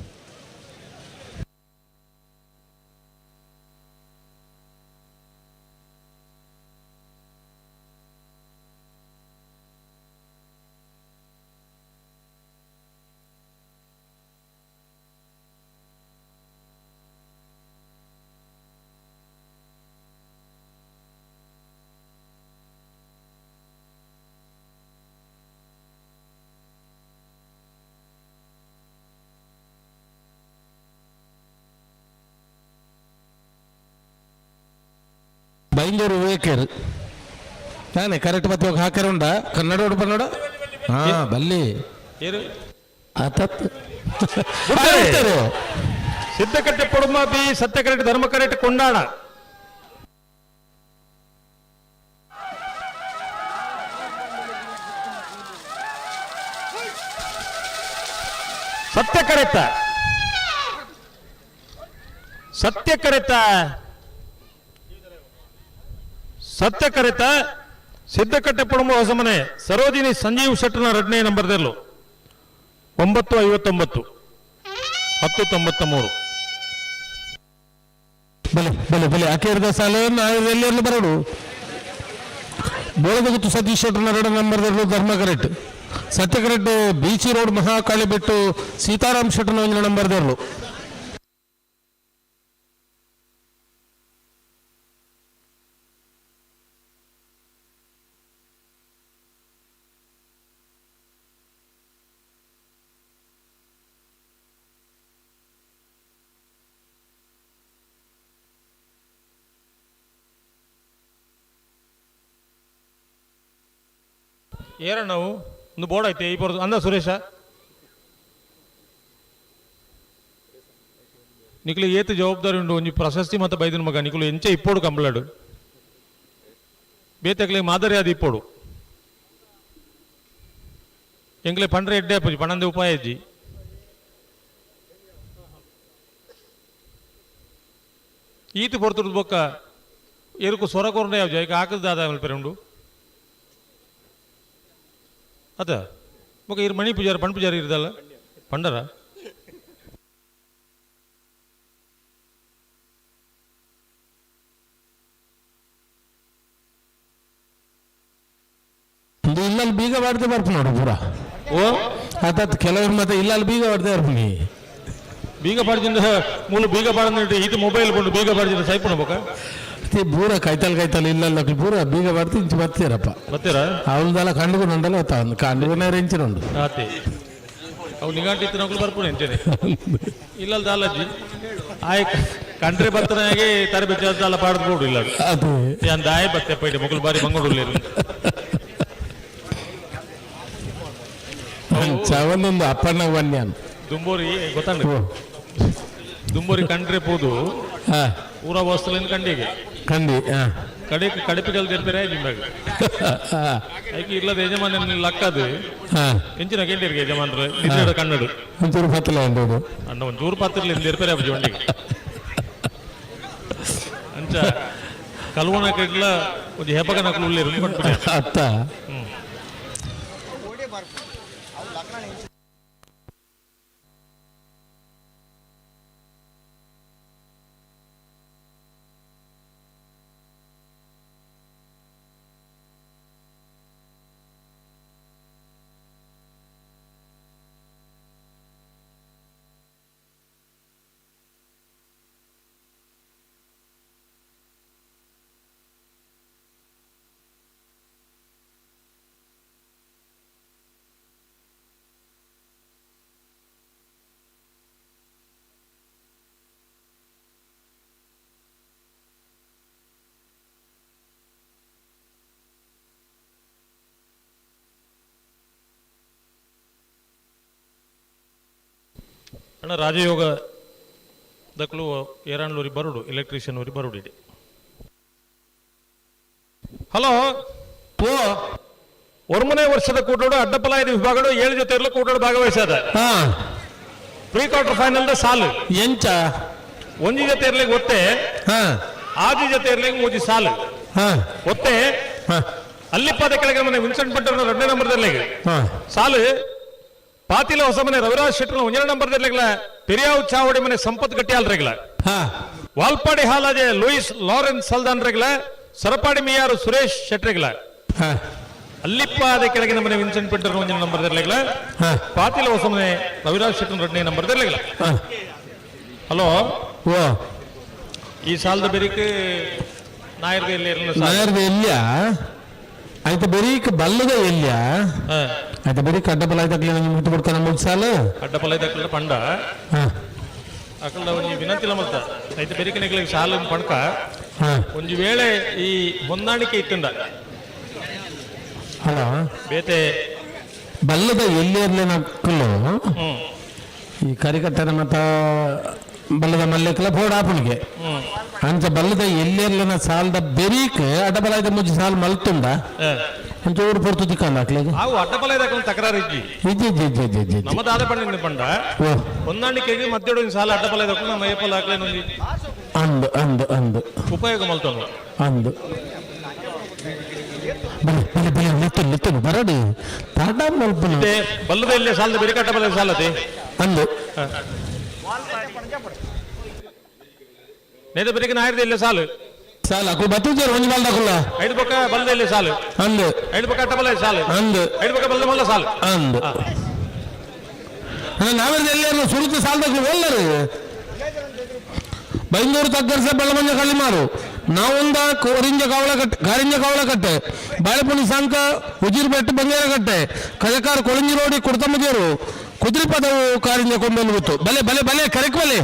ಬೈಂದೂರು ವಿವೇಕರ್ ನಾನೇ ಕರೆಕ್ಟ್ ಮತ್ತೆ ಹೋಗಿ ಹಾಕ್ಯಾರ ಉಂಡ ಕನ್ನಡ ಉಂಡು ಕನ್ನಡ ಹಾ ಬಲ್ಲಿ ಆತತ್. ಸಿದ್ಧಕಟ್ಟೆ ಪಡುಮ ಬಿ ಸತ್ಯ ಕರೆಕ್ಟ್ ಧರ್ಮ ಕರೆಕ್ಟ್ ಕೊಂಡಾಣ. ಸತ್ಯ ಕರೆತ ಸತ್ಯ ಕರೆತ ಸತ್ಯ ಕರೆತ ಸಿದ್ಧಕಟ್ಟೆ ಪಡುಂಬ ಹೊಸಮನೆ ಸರೋಜಿನಿ ಸಂಜೀವ್ ಶೆಟ್ಟನ ಎರಡನೇ ನಂಬರ್ದಲ್ಲೂ 9:59 10:93. ಬಲೆ ಬಲೆ ಬಲೆ ಅಕೇರ್ದ ಸಾಲ ಎಲ್ಲೆಲ್ಲ ಬರೋಡು ಬೋಳದಗುತ್ತು ಸತೀಶ್ ಶೆಟ್ಟರ್ನ ಎರಡು ನಂಬರ್ದಲ್ಲೂ ಧರ್ಮ ಕರೆಕ್ಟ್ ಸತ್ಯ ಕರೆಕ್ಟ್ ಬೀಚಿ ರೋಡ್ ಮಹಾಕಾಳಿ ಬಿಟ್ಟು ಸೀತಾರಾಮ್ ಶೆಟ್ಟರ್ನ ಒಂದು ನಂಬರ್ದಲ್ಲೂ. ಏರಣ್ಣವು ಒಂದು ಬೋರ್ಡ್ ಐತೆ ಈ ಬರೋದು ಅಂದ ಸುರೇಶ ನಿಕ್ಲು ಏತು ಜವಾಬ್ದಾರಿ ಉಂಡು ಒಂಜಿ ಪ್ರಶಸ್ತಿ ಮತ್ತೆ ಬೈದಿನ ಮಗ ನಿಕ್ಲು ಎಂಚೆ ಇಪ್ಪೋಡು ಕಂಬಳಾಡು. ಬೇತೆಕ್ಲೆ ಮಾದರಿ ಆದ್ ಇಪ್ಪೊಡು. ಎಂಕ್ಲೆ ಪಂಡ್ರೆ ಎಡ್ಡೆ ಆಪುಜಿ ಪಣಂದೆ ಉಪಾಯ ಇಜ್ಜಿ. ಈತು ಪೊರ್ತುರ್ದು ಬೊಕ್ಕ ಎರುಕು ಸೊರ ಕೊರ್ಂಡ ಯಾವ್ಜಿ ಐಕ್ ಆಕದ ದಾದ ಮಲ್ಪೆರೆ ಉಂಡು ಅತ ಬೊಕ್ಕ ಇರು ಮಣಿ ಪೂಜಾರಿ ಪಣ್ ಪೂಜಾರಿ ಇರ್ದಲ್ಲ ಪಂಡರ. ಇಲ್ಲಲ್ಲಿ ಬೀಗ ಬಾಡ್ದೆ ಬರ್ಪು ನೋಡು ಪೂರ. ಓ ಆತತ್ ಕೆಲವರು ಮತ್ತೆ ಇಲ್ಲಲ್ಲಿ ಬೀಗ ಬಾಡ್ದೆ ಬರ್ಪುನಿ. ಬೀಗ ಪಾಡ್ದಿಂದ ಮೂಲು ಬೀಗ ಪಾಡಂದ್ರೆ ಇದು ಮೊಬೈಲ್ ಕೊಂಡು ಬೀಗ ಪಾಡ್ದಿಂದ ಸೈಪುಣ ಬೊಕ್ಕ ಪೂರ ಕೈತಲ್ ಕೈತಲ್ ಇಲ್ಲಲ್ಲ ಪೂರ ಬೀಗ ಬಾಡ್ದು ಇಂಚು ಬರ್ತೀರಪ್ಪ. ಬರ್ತೀರಾ? ಅವಳದೆಲ್ಲ ಕಂಡುಕೊಂಡು ಕಂಡುಕೊಂಡೇ ಇಂಚಿನುಂಡು. ಆತೆ ಅವು ನಿಗಾಂಟಿ ಇತ್ತು ಬರ್ಪುಣ ಎಂಚನೆ ಇಲ್ಲಲ್ ದಾಲಜ್ಜಿ ಆಯ್ ಕಂಡ್ರೆ ಬರ್ತನಾಗೆ ತರೆ ಬೆಚ್ಚಾಲ ಪಾಡ್ದು ಬೋಡು ಇಲ್ಲ ಅದೇ ಯಾನ್ ದಾಯ ಬತ್ತೆ ಪೈಡೆ ಮೊಗಲು ಬಾರಿ ಮಂಗಳೂರು. ಚವನೊಂದು ಅಪ್ಪಣ್ಣ ಬನ್ಯಾನ್ ದುಂಬೋರಿ ಗೊತ್ತಾಂಡ ದುಂಬೋರಿ ಕಂಡ್ರೆ ಪೋದು ಊರ ವಸ್ತುಲಿನ ಕಂಡಿಗೆ ಕಂಡಿ ಕಡೆ ಕಡಿಪಿಗಲ್ ತಿರ್ಪೇರೆ ಜಿಂಬಾಗ ಐಕೆ ಇಲ್ಲದ ಯಜಮಾನ ಲಕ್ಕದು ಎಂಚಿನ ಕೇಳಿರ್ಗೆ ಯಜಮಾನ್ರು ನಿದ್ರೆಡ ಕನ್ನಡು ಒಂಚೂರು ಪತ್ತಲ ಉಂಟು ಅಣ್ಣ ಒಂಚೂರು ಪಾತ್ರಲಿ ಇರ್ಪೇರೆ ಅಪ್ಪ ಜೋಂಡಿಗೆ ಅಂಚ ಕಲ್ವನ ಕಡ್ಲ ಒಂಜಿ ಹೆಬ್ಬಗ ನಕಲು ಉಳ್ಳೇರು ಅತ್ತ ಅಣ್ಣ ರಾಜಯೋಗ ದಕ್ಲು ಏರಾನ್ಲೂರಿ ಬರುಡು ಎಲೆಕ್ಟ್ರಿಷಿಯನ್ ಊರಿ ಬರುಡು ಇಡಿ. ಹಲೋ ಓ ಒರ್ಮನೆ ವರ್ಷದ ಕೂಟೋಡು ಅಡ್ಡಪಲಾಯದ ವಿಭಾಗಡು 7 ಜೊತೆ ಇರಲು ಕೂಟೋಡು ಭಾಗವಹಿಸದ ಪ್ರೀ ಕ್ವಾರ್ಟರ್ ಫೈನಲ್ the ಸಾಲು ಎಂಚ ಒಂಜಿ ಜೊತೆ ಇರ್ಲಿಕ್ಕೆ ಒತ್ತೆ ಆಜಿ ಜೊತೆ ಇರ್ಲಿಕ್ಕೆ ಮೂಜಿ ಸಾಲು ಒತ್ತೆ ಅಲ್ಲಿಪ್ಪಾದ ಕೆಳಗೆ ಮನೆ ವಿನ್ಸೆಂಟ್ ಭಟ್ಟರ್ 2ನೇ ನಂಬರ್ ಇರ್ಲಿಕ್ಕೆ ಸಾಲು ಪಾತಿಲ ಹೊಸ ಮನೆ ರವಿರಾಜ್ ಶೆಟ್ಟರ್ 1ನೇ ನಂಬರ್ ಇರ್ಲಿಲ್ಲ ಪೆರಿಯಾವ್ ಚಾವಡಿ ಮನೆ ಸಂಪತ್ ಗಟ್ಟಿಯಾಲ್ ರೆಗ್ಲ ವಾಲ್ಪಾಡಿ ಹಾಲಾಜೆ ಲೂಯಿಸ್ ಲಾರೆನ್ಸ್ ಸಲ್ದಾನ್ ರೆಗ್ಲ ಸರಪಾಡಿ ಮಿಯಾರು ಸುರೇಶ್ ಶೆಟ್ರೆಗ್ಲ ಅಲ್ಲಿಪ್ಪಾದ ಕೆಳಗಿನ ಮನೆ ವಿನ್ಸೆಂಟ್ ಪೆಂಟರ್ 1ನೇ ನಂಬರ್ ಇರ್ಲಿಲ್ಲ ಪಾತಿಲ ಹೊಸ ಮನೆ ರವಿರಾಜ್ ಶೆಟ್ಟರ್ 2ನೇ ನಂಬರ್ ಇರ್ಲಿಲ್ಲ. ಹಲೋ ಓ ಈ ಸಾಲದ ಬೆರಿಕ್ ನಾಯರ್ದ ಎಲ್ಲಿ ನಾಯರ್ದ ಎಲ್ಲಿಯ ಆಯ್ತು ಬೆರೀಕ್ ಬಲ್ಲದ ಎಲ್ಲಿಯ ಆಯ್ತು ಬೆರೀಕ್ ಅಡ್ಡಪಲ ಆಯ್ತು ಮುಟ್ಟು ಕೊಡ್ತಾನೆ ಮೂರು ಸಾಲು ಅಡ್ಡಪಲ ಆಯ್ತು ಪಂಡ ಅಕಲ್ದ ಒಂಜಿ ವಿನಂತಿ ಮಲ್ತ ಆಯ್ತು ಬೆರಿಕ್ ನಿಕ್ಲಿಗೆ ಸಾಲು ಪಣ್ಕ ಒಂಜಿ ವೇಳೆ ಈ ಹೊಂದಾಣಿಕೆ ಇತ್ತಂದ ಹಲೋ ಬೇತೆ ಬಲ್ಲದ ಎಲ್ಲಿ ನಕ್ಕಲು ಈ ಕರಿಕಟ್ಟನ ಮತ್ತ ಬಲ್ಲದ ಮಲ್ಲೆಕ್ಲ ಬೋರ್ಡ್ ಆಪುಣಿಗೆ ಅಂಚ ಬಲ್ಲದ ಎಲ್ಲೆರ್ಲನ ಸಾಲದ ಬೆರೀಕ್ ಅಡ್ಡಬಲ ಮುಂಚೆ ಸಾಲ ಮಲ್ತುಂಡ ಒಂಚೂರು ಪೊರ್ತು ತಿಕ್ಕಂದ ಅಕ್ಲೆಗ್ ಅವು ಅಡ್ಡಬಲ ಇದಾಕ ತಕರಾರು ಇಜ್ಜಿ ಇಜ್ಜಿ ಇಜ್ಜಿ ಇಜ್ಜಿ ಇಜ್ಜಿ ಇಜ್ಜಿ ನಮ್ಮ ದಾದ ಪಂಡ ಪಂಡ ಹೊಂದಾಣಿಕೆಗೆ ಮಧ್ಯಡು ಸಾಲ ಅಡ್ಡಬಲ ಇದಾಕ ನಮ್ಮ ಏಪಲ್ ಹಾಕ್ಲೇನು ಅಂದು ಅಂದು ಅಂದು ಉಪಯೋಗ ಮಲ್ತೊಂದು ಅಂದು ಬಲೆ ಬಲೆ ಬಲೆ ನಿತ್ತು ನಿತ್ತು ಬರಡಿ ತಡ ಮಲ್ಪುನ ಬಲ್ಲದ ಇಲ್ಲಿ ಸಾಲದ ಬೆರಿಕ ಅಡ್ಡಬಲ ಸಾಲತೆ ಅಂದು ನೇತ ಬೆರಿಕ ನಾಯರ್ದ ಇಲ್ಲಿ ಸಾಲು ಸಾಲ ಅಕು ಬತ್ತುಜಾರು ಒಂಜಿ ಬಾಲ್ದ ಅಕುಲ್ಲ ಐದು ಪಕ್ಕ ಬಲ್ಲದ ಇಲ್ಲಿ ಸಾಲು ಅಂದು ಐದು ಪಕ್ಕ ಅಡ್ಡಬಲ ಸಾಲು ಅಂದು ಐದು ಪಕ್ಕ ಬಲ್ಲದ ಮಲ್ಲ ಸಾಲು ಅಂದು ನಾವೆಲ್ಲ ಎಲ್ಲರೂ ಸುರುತ ಸಾಲದಾಗ ಎಲ್ಲರು ಬೈಂದೂರು ತಗ್ಗರ್ಸ ಬೆಳ್ಳಮಂಜ ಕಳ್ಳಿಮಾರು ನಾವೊಂದ ಕೋರಿಂಜ ಕಾವಳಕಟ್ಟೆ ಕಾರಿಂಜ ಕಾವಳಕಟ್ಟೆ ಬಾಳೆಪುಣಿ ಸಂಕ ಉಜಿರ್ಬೆಟ್ಟು ಬಂಗೇರಕಟ್ಟೆ ಕಜಕಾರ ಕೊಳಿಂಜಿ ರೋಡಿ ಕುಡ್ತಮ್ಮಜೇರು ಕುದ್ರಿಪದವು ಕಾರಿಂಜ ಕೊಂಬೆಲು ಗೊತ್ತು ಬಲೆ ಬಲೆ ಬಲೆ ಕರೆಕ್ ಬಲೆ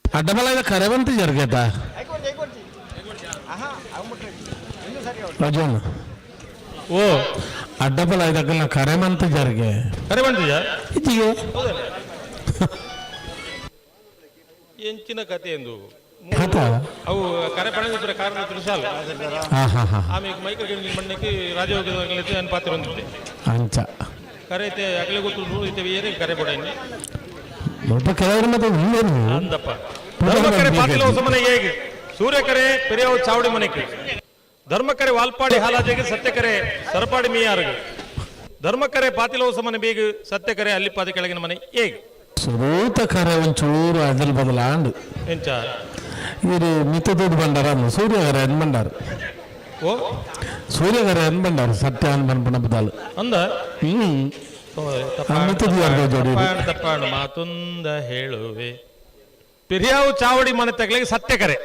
ಅಡ್ಡಬಲ ಕರೆವಂತ ಜರುಗೇತ ಅಜೋನ ಓ ಅಡ್ಡಬಲ ಇದಕ್ಕೆಲ್ಲ ಕರೆಮಂತ ಜರುಗೆ ಕರೆ ಬಂದಿದ್ಯಾ ಇಜ್ಜಿಗೆ ಎಂಚಿನ ಕತೆ ಎಂದು ಅವು ಕರೆ ಪಣದಿದ್ರ ಕಾರಣ ತುಳಸಾಲ. ಆಮೇಲೆ ಮೈಕಲ್ ಮಣ್ಣಕ್ಕೆ ರಾಜಯೋಗದ ನನ್ನ ಪಾತ್ರ ಹೊಂದಿದ್ದೆ. ಅಂಚ ಕರೆ ಐತೆ ಅಗಲೆ ಗೊತ್ತು ಐತೆ ಏನೇ ಕರೆ ಬಡೈನಿ ಮುಲ್ಪ ಕೆಲವರು ಮತ್ತೆ ಉಳ್ಳೇನು ಅಂದಪ್ಪ. ಧರ್ಮಕರೆ ಪಾತಿಲ ಹೊಸಮನೆ ಹೇಗೆ ಸೂರ್ಯಕರೆ ಪೆರಿಯವು ಚಾವಡಿ ಮನೆಗೆ ಧರ್ಮಕರೆ ವಾಲ್ಪಾಡಿ ಹಾಲಾಜೆಗೆ ಸತ್ಯಕರೆ ಸರಪಾಡಿ ಮೀಯಾರಿಗೆ ಧರ್ಮಕರೆ ಪಾತಿಲ ಹೊಸಮನೆ ಬೇಗ ಸತ್ಯಕರೆ ಅಲ್ಲಿಪಾದ ಕೆಳಗಿನ ಮನೆ ಹೇಗೆ ಸುರೂತ ಕರೆ ಒಂಚೂರು ಅದಲ್ ಬದಲಾಂಡು. ಎಂಚ ಇವರು ಮಿತ್ತದೂದು ಬಂಡಾರ ಸೂರ್ಯಕರೆ ಅನ್ ಬಂಡಾರ. ಓ ಸೂರ್ಯಕರೆ ಅನ್ ಬಂಡಾರ ಸತ್ಯ ಅನ್ ಬನ್ಪಣ ಬದಲು. ಅಂದ ತಪ್ಪಾಣು ಮಾತುಂದ ಹೇಳುವೆ ಪಿರಿಯಾವು ಚಾವಡಿ ಮನೆ ತಗಲಿಗೆ ಸತ್ಯಕರೆ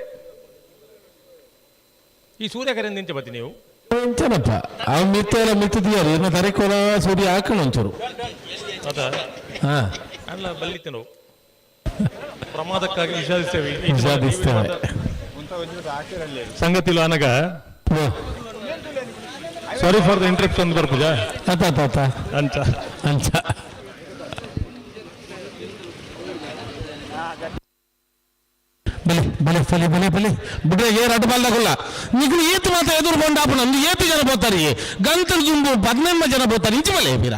ಈ ಸೂರ್ಯಕರೆ ನಿಂಚೆ ಬತ್ತಿ ನೀವು ಎಂಚನಪ್ಪ ಅವ್ ಮಿತ್ತ ಮಿತ್ತದಿಯಾರು ಇನ್ನ ತರಿಕೋಲ ಸೂರ್ಯ ಹಾಕಣ ಒಂಚೂರು. ಅದ ಹಾ ಅಲ್ಲ ಬಲ್ಲಿತ್ತು ನಾವು ಪ್ರಮಾದಕ್ಕಾಗಿ ವಿಷಾದಿಸ್ತೇವೆ. ವಿಷಾದಿಸ್ತೇವೆ. ಸಂಗತಿ ಅನಗ ಸಾರಿ ಫಾರ್ the interruption ಬರ್ಪುಜ ಅತ್ತ ಅತ್ತ ಅತ್ತ ಅಂಚ ಅಂಚ ಬಲೆ ಬಲೆ ಬಲೆ ಬಲೆ ಬಲೆ ಬಿಡ್ರೆ ಏರ್ ಅಡ್ಡ ಬಾಲ್ದಾಗುಲ್ಲ ನಿಗ್ಲು ಏತು ಮಾತ್ರ ಎದುರು ಬಂಡಾಪು ನಮ್ದು ಏತು ಜನ ಬೋತಾರೆ ಗಂತಲ್ ಜುಂಬು 15 ಜನ ಬೋತಾರೆ ಇಂಚ ಬಲೆ ಬೀರ.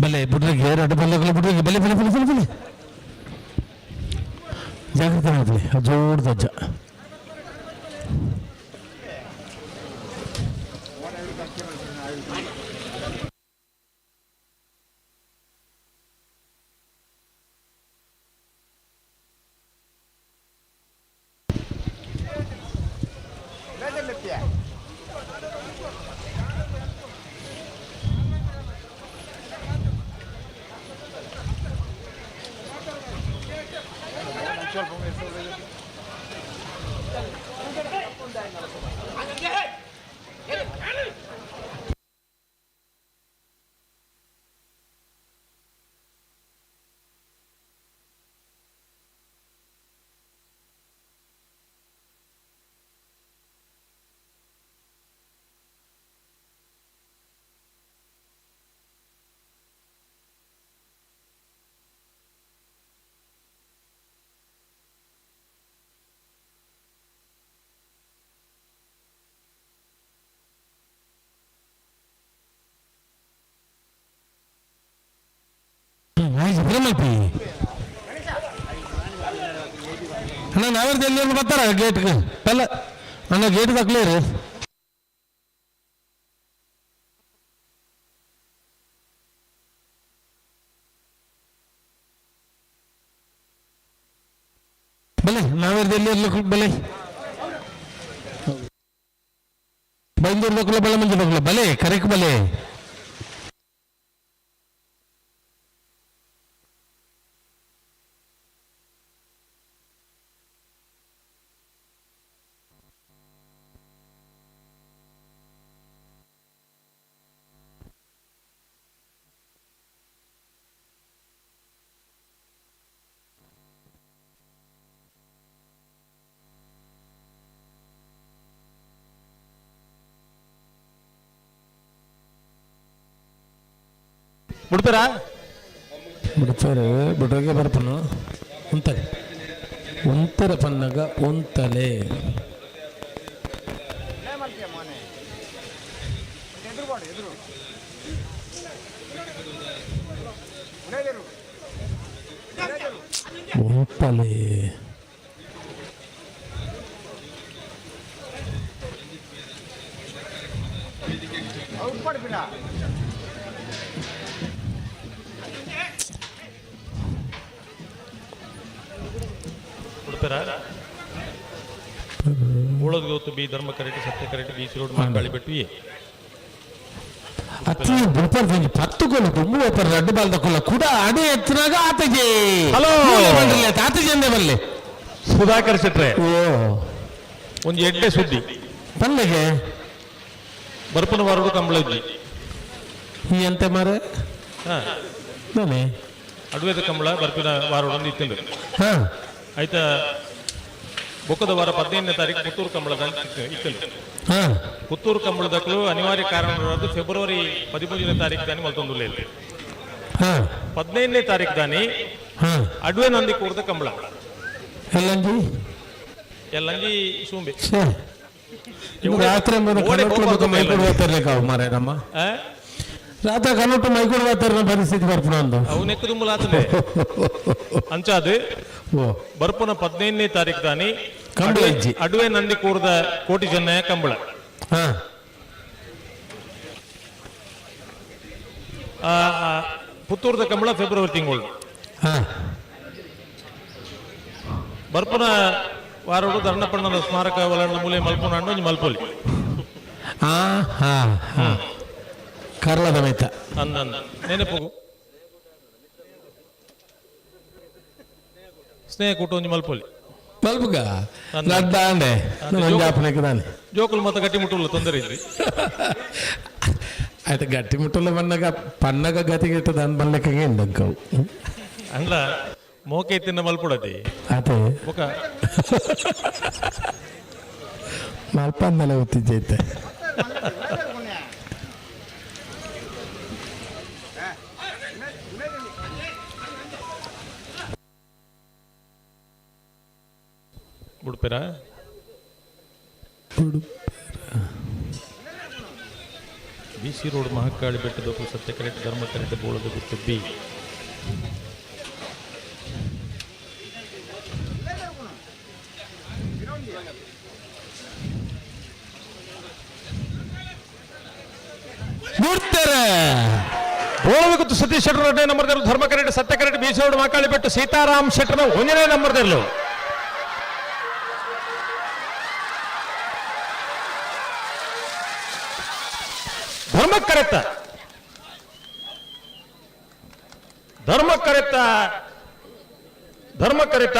ಬಲೆ ಬಿಡ್ರಿಗೆ ಎರಡು ಬಲ್ಲೆಗಳು ಬಿಡ್ರಿಗೆ ಬಲೆ ಬಲೆ ಬಲೆ ಬಲೆ ಬಲೆ ಜಾಗ್ರತೆ ಮಾಡಲಿ ಜೋಡ್ ದಜ್ಜ. ಮಲ್ಪಿ ಅಣ್ಣ ನಾವೇರ್ದು ಎಲ್ಲಿ ಬರ್ತಾರ ಗೇಟ್ಗೆ ಪಲ್ಲ ಅಣ್ಣ ಗೇಟ್ ತಕ್ಲೇರಿ. ಬಲೆ ನಾವೇರ್ದು ಎಲ್ಲಿ ಇರ್ಲಿಕ್ಕೆ ಬಲೆ ಬೈಂದೂರು ದಕ್ಕುಲ ಬಲೆ ಮಂಜು ದಕ್ಕುಲ ಬಲೆ ಕರೆಕ್ ಬಲೆ. ಬಿಡ್ತಾರಾ? ಬಿಡ್ತಾರೆ, ಬಿಡ್ರಿಗೆ ಬರ್ಪನು ಉಂತಲೆ ಉಂತರ ಪನ್ನಗ ಉಂತಲೆ. ಉಂತಲೆ. ಬಿಡ್ತಾರಾ? ಬೋಳದ ಗೊತ್ತು ಬಿ ಧರ್ಮ ಕರೆಕ್ಟ್, ಸತ್ಯ correct, B C road Makali ಬಿಟ್ಟು ಎ. ಅತ್ತಿ ಬಿಡ್ತಾರೆ, ಪತ್ತು ಕೊಲ್ಲ ತುಂಬು ಹೋಗ್ತಾರೆ, ರಡ್ಡು ಬಾಲ್ದ ಕೊಲ್ಲ ಕೂಡ ಅಡಿ ಎತ್ತಿನಾಗ ಆತಜೆ. ಹಲೋ. ಆತಜೆ ಅಂದೆ ಬಲ್ಲೆ. ಸುಧಾಕರ್ ಶೆಟ್ರೆ. ಓ. ಒಂದು ಎಡ್ಡೆ ಸುದ್ದಿ. ಪಲ್ಲೆಗೆ. ಬರ್ಪನ ವಾರಡು ಕಂಬಳಜ್ಜಿ. ಈ ಎಂತ ಮಾರೆ? ಹಾ. ನಾನೇ. ಅಡ್ವೇದ ಕಂಬಳ ಬರ್ಪಿನ ವಾರಡು ಇತ್ತಿಂದು. ಹಾ. ಆಯ್ತಾ, ಬೊಕ್ಕದ ವಾರ 15ನೇ ತಾರೀಕು ಪುತ್ತೂರು ಕಂಬಳದ ಇತ್ತಿಂದು. ಹಾ. ಪುತ್ತೂರು ಕಂಬಳದಕ್ಕಲು ಅನಿವಾರ್ಯ ಕಾರಣ ಫೆಬ್ರವರಿ 13ನೇ ತಾರೀಕು ದಾನಿ ಮಲ್ತೊಂದು. ಹಾ. 15ನೇ ತಾರೀಕು ದಾನಿ ಹಾ. ಅಡ್ವೆ ನಂದಿ ಕೂರ್ದ ಕಂಬಳ. ಎಲ್ಲಂಜಿ? ಎಲ್ಲಂಜಿ ಸೂಂಬೆ. ಛೇ, ರಾತ್ರಿ ಓಡೆ ಹೋಗ್ಬಾರ್ದು. ಮೈಕೂಡ್ ಹೋಗ್ತಿರ್ಲಿಕ್ಕೆ ಅವು ಮಾರೆ ನಮ್ಮ. ಆ? ರಾತ್ರಿ ಕನ್ನೋಟು ಮೈಕೂಡ್ ಹೋಗ್ತಾರ ಪರಿಸ್ಥಿತಿ ಬರ್ಪಣ ಒಂದು. ಅವು ನೆಕ್ಕದುಂಬಲಾತನೆ ಅಂಚಾದು. ಓ. ಬರ್ಪುನ 15ನೇ ತಾರೀಕು ದಾನಿ ಕಂಬಳ ಇಜ್ಜಿ. ಅಡುವೆ ನಂದಿ ಕೂರ್ದ ಕೋಟಿ ಜನ ಕಂಬಳ. ಹಾ. ಆ, ಆ, ಪುತ್ತೂರ್ದ ಕಂಬಳ ಫೆಬ್ರವರಿ ತಿಂಗಳು. ಹಾ. ಬರ್ಪುನ ವಾರೋಡು ಧರ್ಣಪಣ್ಣನ ಸ್ಮಾರಕ ವಲಯದ ಮೂಲೆ ಮಲ್ಪುನ ಒಂಜಿ ಮಲ್ಪೊಲಿ. ಆ ಹಾ ಹಾ, ಕರ್ಲದ ಮೈತ. ಅಂದ ನೆನಪು ಸ್ನೇಹ ಕೂಟ ಒಂಜಿ ಮಲ್ಪೊಲಿ. ಮಲ್ಪುಗ ಲಡ್ಡಾಂಡೆ ಜಾಪನೆಗೆ ತಾನೆ. ಜೋಕುಲು ಮತ್ತ ಗಟ್ಟಿ ಮುಟ್ಟುಲ್ಲ, ತೊಂದರೆ ಇಲ್ರಿ. ಆಯ್ತು, ಗಟ್ಟಿ ಮುಟ್ಟುಲ್ಲ ಬನ್ನಗ ಪನ್ನಗ ಗತಿಗೆಟ್ಟದ ಅನ್ ಬಲ್ಲಕ್ಕೆ ಇಂದಂಕವು. ಅಂಡ್ಲ ಮೋಕೆ ತಿನ್ನ ಮಲ್ಪುಡತಿ. ಅದೇ. ಬೊಕ ಮಲ್ಪಂದಲೆ ಒತ್ತಿದ್ದೈತೆ. ಬುಡ್ಪೇರ? ಬಿ ಸಿ ರೋಡ್ ಮಹಾಕಾಳಿ ಬೆಟ್ಟದ ಸತ್ಯ ಕರೆಕ್ಟ್, ಧರ್ಮ ಕರೆಕ್ಟ್, ಬೋಳದ ಗುತ್ತು ಬಿ. ಬಿಡ್ತಾರೆ. ಬೋಳದ ಗುತ್ತು ಸತೀಶ್ ಶೆಟ್ಟರ್ ಎರಡನೇ ನಂಬರ್, ಧರ್ಮ ಕರೆಕ್ಟ್, ಸತ್ಯ correct, B C road Mahakali Bettu Sitaram ಶೆಟ್ಟರ್ನ ಒಂದನೇ ನಂಬರ್. ಧರ್ಮ ಕರೆತ್ತ, ಧರ್ಮ ಕರೆತ್ತ, ಧರ್ಮ ಕರೆತ್ತ.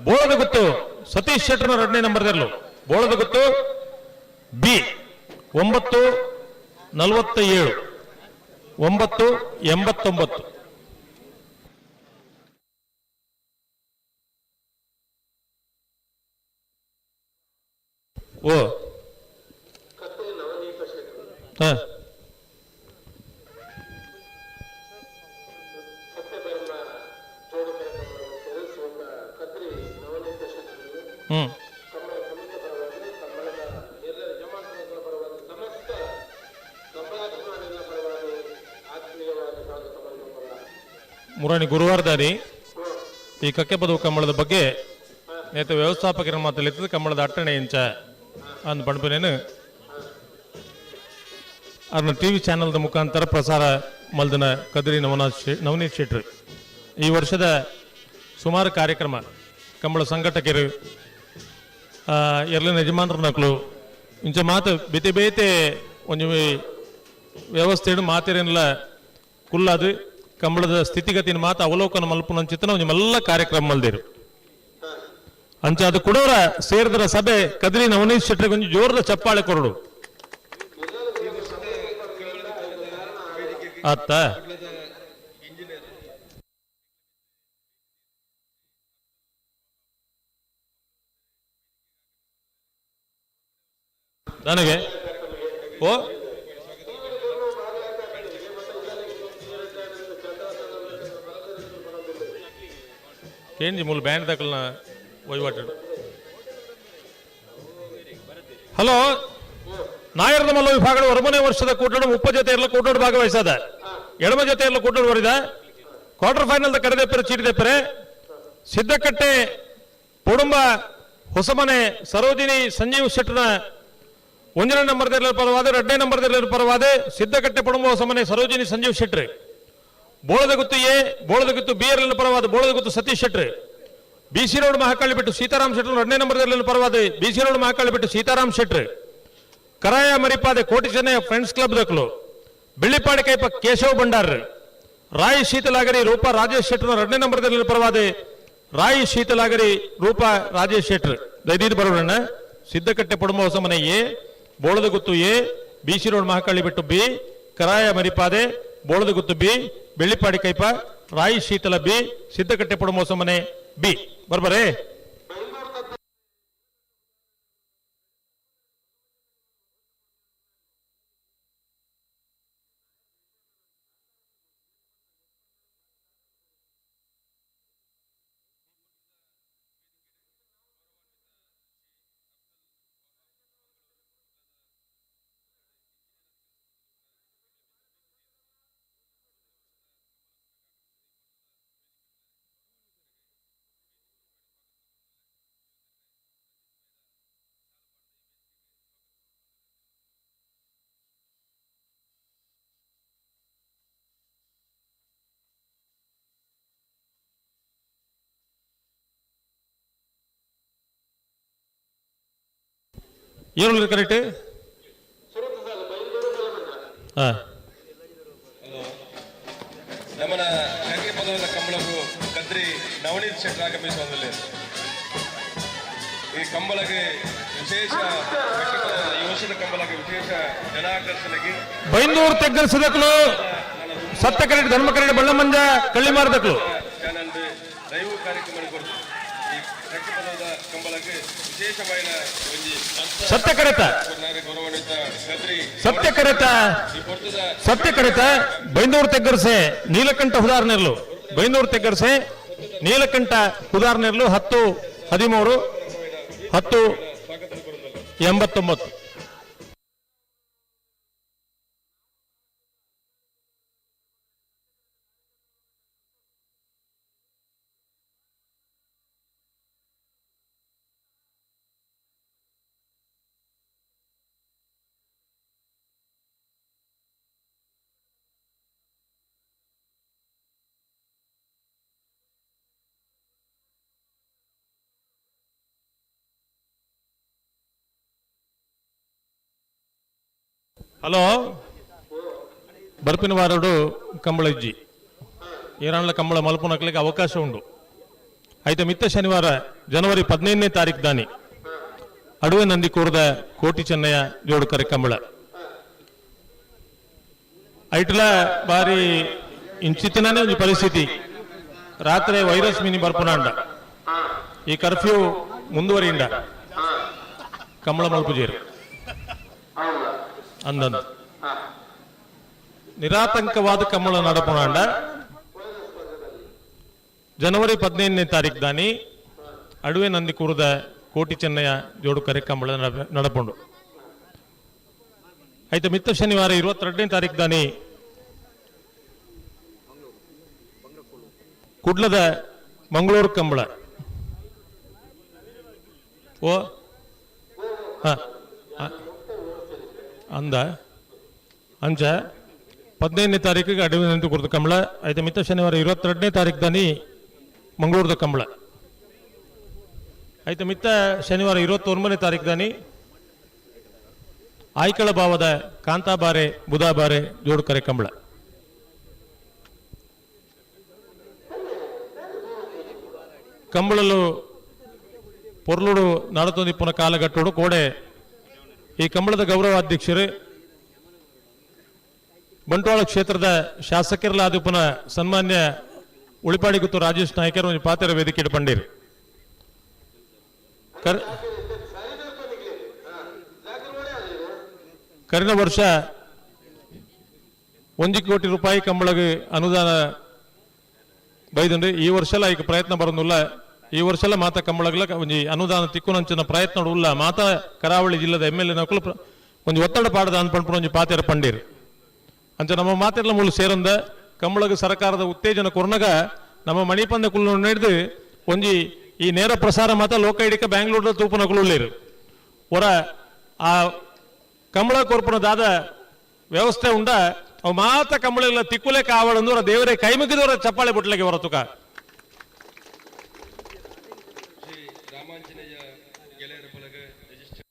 ಬೋಳದ ಗುತ್ತು ಸತೀಶ್ ಶೆಟ್ಟರ್ನ ಎರಡನೇ ನಂಬರ್, ಬೋಳದ ಗುತ್ತು ಬಿ. 9:47, 9:89. ಓ ಹಾ. ಮುರಾಣಿ ಗುರುವಾರದಾರಿ ಈ ಕಕ್ಕೆ ಪದವು ಕಂಬಳದ ಬಗ್ಗೆ ನೇತ ವ್ಯವಸ್ಥಾಪಕರ ಮಾತಲ್ಲಿತ್ತು. ಕಂಬಳದ ಅಟ್ಟಣೆ ಇಂಚ ಅಂದ್ ಪಣಪನೇನು ಅದನ್ನ ಟಿವಿ ಚಾನೆಲ್ದ ಮುಖಾಂತರ ಪ್ರಸಾರ ಮಲ್ದನ ಕದ್ರಿ ನವನಾಥ್ ನವನೀತ್ ಶೆಟ್ರು. ಈ ವರ್ಷದ ಸುಮಾರು ಕಾರ್ಯಕ್ರಮ ಕಂಬಳ ಸಂಘಟಕರು, ಎರ್ಲಿನ ಯಜಮಾನ್ರ ನಕಲು ಇಂಚ ಮಾತು ಬೇತೆ ಬೇತೆ ಒಂಜಿ ವ್ಯವಸ್ಥೆ ಮಾತಿರಲ್ಲ ಕುಲ್ಲಾದು ಕಂಬಳದ ಸ್ಥಿತಿಗತಿನ ಮಾತು ಅವಲೋಕನ ಮಲ್ಪುನಂಚಿತ್ತನ ಒಂಜಿ ಮಲ್ಲ ಕಾರ್ಯಕ್ರಮ ಮಲ್ದಿರು. ಅಂಚ ಅದು ಕುಡೋರ ಸೇರಿದರ ಸಭೆ ಕದ್ರಿ ನವನೀತ್ ಶೆಟ್ಟರಿಗೆ ಒಂಜಿ ಜೋರದ ಚಪ್ಪಾಳೆ ಕೊರಡು ಆತ್ತ. ನನಗೆ ಓ. ಕೇಂಜಿ ಮೂಲ ಬ್ಯಾಂಡ್ ದಾಖಲ್ನ ವಹಿವಾಟು. ಹಲೋ, ನಾಯರದ ಮಲ್ಲ ವಿಭಾಗದ 9ನೇ ವರ್ಷದ ಕೂಟಡು 30 ಜೊತೆಯಲ್ಲ ಕೂಟೋಡು ಭಾಗವಹಿಸದ, ಎಡಮ ಜೊತೆಯಲ್ಲ ಕೂಟೋಡು ಬರಿದ. ಕ್ವಾರ್ಟರ್ ಫೈನಲ್ ಕರೆದೆಪ್ಪರೆ ಚೀಟಿದೆಪ್ಪರೆ ಸಿದ್ದಕಟ್ಟೆ ಕುಟುಂಬ ಹೊಸಮನೆ ಸರೋಜಿನಿ ಸಂಜೀವ್ ಶೆಟ್ಟನ 1ನೇ ನಂಬರ್ ಪರವಾದ, 2ನೇ ನಂಬರ್ ಪರವಾದ ಸಿದ್ದಕಟ್ಟೆ ಕುಟುಂಬ ಹೊಸಮನೆ ಸರೋಜಿನಿ ಸಂಜೀವ್ ಶೆಟ್ರು. ಬೋಳದಗುತ್ತು ಎ, ಬೋಳದಗುತ್ತು ಬಿ ಎರ್ ಪರವಾದ ಬೋಳದಗುತ್ತು ಸತೀಶ್ ಶೆಟ್ರು. ಬಿ ಸಿ ರೋಡ್ ಮಹಾಕಾಳಿ ಬಿಟ್ಟು ಸೀತಾರಾಮ್ ಶೆಟ್ಟರು 2ನೇ ನಂಬರ್ ಪರವಾದ ಬಿ ಸಿ ರೋಡ್ ಮಹಾಕಾಳಿ ಬಿಟ್ಟು ಸೀತಾರಾಮ್ ಶೆಟ್ರು. ಕರಾಯ ಮರಿಪಾದೆ ಕೋಟಿ ಚೆನ್ನಯ್ಯ ಫ್ರೆಂಡ್ಸ್ ಕ್ಲಬ್ ದಕ್ಕಲು. ಬೆಳ್ಳಿಪಾಡಿ ಕೈಪ ಕೇಶವ ಭಂಡಾರ್. ರಾಯಿ ಶೀತಲಾಗರಿ ರೂಪಾ ರಾಜೇಶ್ ಶೆಟ್ಟರ್ 2ನೇ ನಂಬರ್ ಪರವಾದ ರಾಯಿ ಶೀತಲಾಗರಿ ರೂಪಾ ರಾಜೇಶ್ ಶೆಟ್ಟರ್. ದೈದೀದ್ ಬರೋಣ. Siddakatte ಪಡುಮ Hosamane A, Boladaguttu A, B C road Mahakali Bettu B, Karaya Maripade Boladaguttu B, Bellippadi Kaipa Rayi Sheetala B, Siddakatte Paduma Hosamane B. ಬರ್ಬರೇ. ಏನು ಕರೆಕ್ಟ್? ನಮ್ಮನ ಕಕ್ಕೆ ಪದವದ ಕಂಬಳವು ಕದ್ರಿ ನವನೀತ್ ಶೆಟ್ಟರ್ ಆಗಮಿಸುವುದಿಲ್ಲ. ಈ ಕಂಬಳಗೆ ವಿಶೇಷ ಈ ವರ್ಷದ ಕಂಬಳಗೆ ವಿಶೇಷ ಜನಾಕರ್ಷಣೆಗೆ ಬೈಂದೂರು ತೆಗ್ಗಲ್ ಸದಕಲು ಸತ್ತ ಕರಡಿ ಧರ್ಮ ಕರಡಿ ಬಳ್ಳಮಂಜ ಕಳ್ಳಿಮಾರ ದಕ್ಕಲು ಚಾನಲ್ ದೈವ ಕಾರ್ಯಕ್ರಮ ಕೊಡ್ತು. ಈ ಕಕ್ಕೆ ಪದವದ ಕಂಬಳಗೆ ವಿಶೇಷವಾದ ಒಂಜಿ ಸತ್ಯ ಕರೆತ ಗೌರವಾನ್ವಿತ ಕದ್ರಿ ಸತ್ಯ ಕರೆತ ಈ ಪೊರ್ತದ ಸತ್ಯ ಕರೆತ ಬೈಂದೂರು ತೆಗ್ಗರ್ಸೆ ನೀಲಕಂಠ ಹುದಾರ್ನೆರ್ಲು. ಬೈಂದೂರು ತೆಗ್ಗರ್ಸೆ ನೀಲಕಂಠ ಹುದಾರ್ನೆರ್ಲು 10 13 10 89. ಹಲೋ, ಬರ್ಪಿನ ವಾರಡು ಕಂಬಳ ಇಜ್ಜಿ ಏರಾಣ್ಲ ಕಂಬಳ ಮಲ್ಪುನಕ್ಲಿಗೆ ಅವಕಾಶ ಉಂಡು. అయితే ಮಿತ್ತ ಶನಿವಾರ ಜನವರಿ 15ನೇ ತಾರೀಕು ದಾನಿ ಅಡುವೆ ನಂದಿ ಕೂರ್ದ ಕೋಟಿ ಚೆನ್ನಯ್ಯ ಜೋಡುಕರೆ ಕಂಬಳ ಐಟ್ಲ ಬಾರಿ ಇಂಚಿತ್ತಿನೇ ಒಂಜಿ ಪರಿಸ್ಥಿತಿ. ರಾತ್ರಿ ವೈರಸ್ ಮಿನಿ ಬರ್ಪುನಾಂಡ ಈ ಕರ್ಫ್ಯೂ ಮುಂದುವರಿಯಿಂದ ಕಂಬಳ ಮಲ್ಪುಜೇರು ಅಂದಂದು ನಿರಾತಂಕವಾದ ಕಂಬಳ ನಡಪುನಾಂಡ ಜನವರಿ 15ನೇ ತಾರೀಕು ದಾನಿ ಅಡುವೆ ನಂದಿ ಕೂರ್ದ ಕೋಟಿ ಚೆನ್ನಯ್ಯ ಜೋಡುಕರೆ ಕಂಬಳ ನಡಪುಂಡು. ಆಯ್ತು ಮಿತ್ತ ಶನಿವಾರ 22ನೇ ತಾರೀಕು ದಾನಿ ಕುಡ್ಲದ ಮಂಗಳೂರು ಕಂಬಳ ಓ ಹ ಅಂದ ಅಂಚ 15ನೇ ತಾರೀಕಿಗೆ ಅಡುವೆ ನಂದಿ ಕೂರ್ದ ಕಂಬಳ. ಆಯ್ತು ಮಿತ್ತ ಶನಿವಾರ 22ನೇ ತಾರೀಕು ದಾನಿ ಮಂಗಳೂರದ ಕಂಬಳ. ಆಯ್ತು ಮಿತ್ತ ಶನಿವಾರ 29ನೇ ತಾರೀಕು ದಾನಿ ಆಯ್ಕಳ ಭಾವದ ಕಾಂತಾಬಾರೆ ಬುಧಾಬಾರೆ ಜೋಡುಕರೆ ಕಂಬಳ. ಕಂಬಳಲು ಪೊರ್ಲುಡು ನಡತೊಂದಿಪ್ಪುನ ಕಾಲಗಟ್ಟುಡು ಕೋಡೆ ಈ ಕಂಬಳದ ಗೌರವಾಧ್ಯಕ್ಷರು ಬಂಟ್ವಾಳ ಕ್ಷೇತ್ರದ ಶಾಸಕರಲಾದಿಪ್ಪುನ ಸನ್ಮಾನ್ಯ ಉಳಿಪಾಡಿ ಗುತ್ತು ರಾಜೇಶ್ ನಾಯ್ಕರ್ ಒಂದು ಪಾತ್ರ ವೇದಿಕೆ ಪಂಡೀರ್. ಕರಿನ ವರ್ಷ 1 ಕೋಟಿ ರೂಪಾಯಿ ಕಂಬಳಗೆ ಅನುದಾನ ಬೈದಂಡು. ಈ ವರ್ಷಲ ಐಕ್ ಪ್ರಯತ್ನ ಬರೋದಿಲ್ಲ. ಈ ವರ್ಷಲ ಮಾತಾ ಕಂಬಳಗಳ ಒಂಜಿ ಅನುದಾನ ತಿಕ್ಕುನಂಚಿನ ಪ್ರಯತ್ನ ಉಲ್ಲ. ಮಾತಾ ಕರಾವಳಿ ಜಿಲ್ಲೆದ ಎಮ್ ಎಲ್ ಎ ನಕುಲು ಒಂಜಿ ಒತ್ತಡ ಪಾಡದ ಅನ್ಪನ್ಪುನ ಒಂಜಿ ಪಾತೆರ ಪಂಡೀರ್. ಅಂಚ ನಮ್ಮ ಮಾತೆರ್ಲ ಮೂಲು ಸೇರಂದ ಕಂಬಳಗ ಸರ್ಕಾರದ ಉತ್ತೇಜನ ಕೊರ್ನಗ ನಮ್ಮ ಮಣಿಪಂದ ಕುಲ್ಲು ನಡೆದು ಒಂಜಿ ಈ ನೇರ ಪ್ರಸಾರ ಮಾತ ಲೋಕೈಡಿಕ ಬ್ಯಾಂಗ್ಳೂರ್ದ ತೂಪುನಕುಲು ಉಳ್ಳೇರು. ಒರ ಆ ಕಂಬಳ ಕೊರ್ಪುನ ದಾದ ವ್ಯವಸ್ಥೆ ಉಂಡ ಅವು ಮಾತ ಕಂಬಳ ತಿಕ್ಕುಲೆ ಕಾವಳಂದು ದೇವರೇ ಕೈ ಮುಗಿದವರ ಚಪ್ಪಾಳೆ ಬುಟ್ಲೆಗೆ ಹೊರತುಕ. ಶ್ರೀ ರಾಮಾಂಜನೇಯ ಗೆಳೆಯರ ಬಳಗ ರಿಜಿಸ್ಟರ್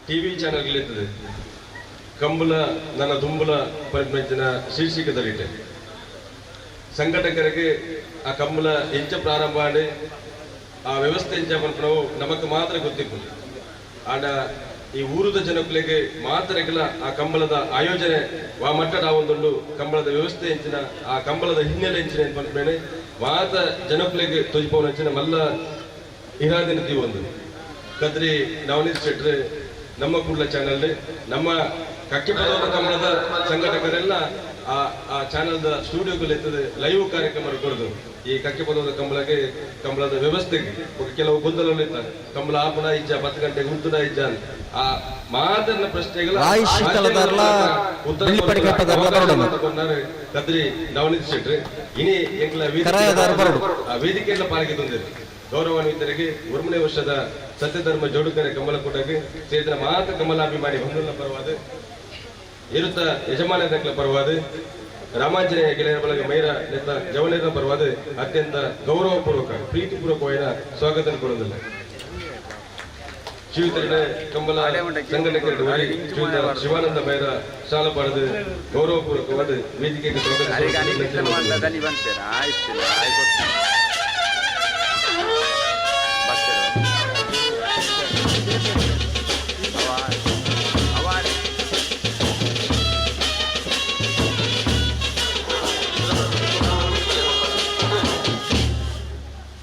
ಟಿವಿ ಚಾನೆಲ್ಗಳಿರ್ತದೆ. ಕಂಬಳ ನನ್ನ ದುಂಬುಲ ಪಂಚಿನ ಶೀರ್ಷಿಕೆದಲ್ಲಿಟ್ಟೆ ಸಂಘಟಕರಿಗೆ ಆ ಕಂಬಳ ಎಂಚ ಪ್ರಾರಂಭ ಆಂಡ್ ಆ ವ್ಯವಸ್ಥೆ ಎಂಚ ಪನ್ಪುನವು ನಮಕ್ ಮಾತ್ರ ಗೊತ್ತಿಪ್ಪು. ಆಂಡ ಈ ಊರುದ ಜನಕುಲೆಗೆ ಮಾತ್ರ ಆ ಕಂಬಳದ ಆಯೋಜನೆ ವಾ ಮಟ್ಟದ ಒಂದುಂಡು ಕಂಬಳದ ವ್ಯವಸ್ಥೆ ಎಂಚಿನ ಆ ಕಂಬಳದ ಹಿನ್ನೆಲೆ ಎಂಚಿನ ಪನ್ಪುನೇನೆ ಮಾತ ಜನಕುಲೆಗೆ ತೊಜಿಪವನಂಚಿನ ಮಲ್ಲ ಇರಾದಿನ ಒಂದು ಕದ್ರಿ ನವನೀತ್ ಶೆಟ್ರು ನಮ್ಮ ಕುಡ್ಲ ಚಾನೆಲ್ ನಮ್ಮ ಕಕ್ಕಿಪದವರ ಕಂಬಳದ ಸಂಘಟಕರೆಲ್ಲ ಆ ಆ ಚಾನೆಲ್ದ ಸ್ಟುಡಿಯೋಗಳು ಎತ್ತದೆ ಲೈವ್ ಕಾರ್ಯಕ್ರಮ ಕೊಡುದು. ಈ ಕಕ್ಕಿಪದವದ ಕಂಬಳಗೆ ಕಂಬಳದ ವ್ಯವಸ್ಥೆಗೆ ಕೆಲವು ಗೊಂದಲಗಳು ಇತ್ತ ಕಂಬಳ ಆಪುಣ ಇಜ್ಜ 10 ಗಂಟೆಗೆ ಉಂತುನ ಇಜ್ಜ ಆ ಮಾತನ್ನ ಪ್ರಶ್ನೆಗಳ ಕದ್ರಿ ನವನೀತ್ ಶೆಟ್ರು ಇನಿ ಎಂಕ್ಲ ವೇದಿಕೆಲ್ಲ ಪಾಲ್ಗೆ ತಂದಿರು. ಗೌರವಾನ್ವಿತರಿಗೆ 1ನೇ ವರ್ಷದ ಸತ್ಯಧರ್ಮ ಜೋಡುಕರೆ ಕಮಲಕೂಟಕ್ಕೆ ಸೇರಿದ ಮಾತ ಕಮಲಾಭಿಮಾನಿ ಬಂಧುಗಳ ಪರವಾದ ಇರುತ್ತ ಯಜಮಾನರ ಪರವಾದ ರಾಮಾಂಜನೇಯ ಗೆಳೆಯರ ಬಳಗ ಮೈರ ನೆತ್ತ ಜವನೇರ ಪರವಾದ ಅತ್ಯಂತ ಗೌರವಪೂರ್ವಕ ಪ್ರೀತಿಪೂರ್ವಕವಾದ ಸ್ವಾಗತ ಕೊಡುವುದಿಲ್ಲ. ಶ್ರೀಯುತರಿನ ಕಂಬಲ ಸಂಘಟಕರು ಶ್ರೀಯುತ ಶಿವಾನಂದ ಮೈರ ಶಾಲಪಾಡದ ಗೌರವಪೂರ್ವಕವಾದ ವೇದಿಕೆಗೆ ಸ್ವಾಗತ.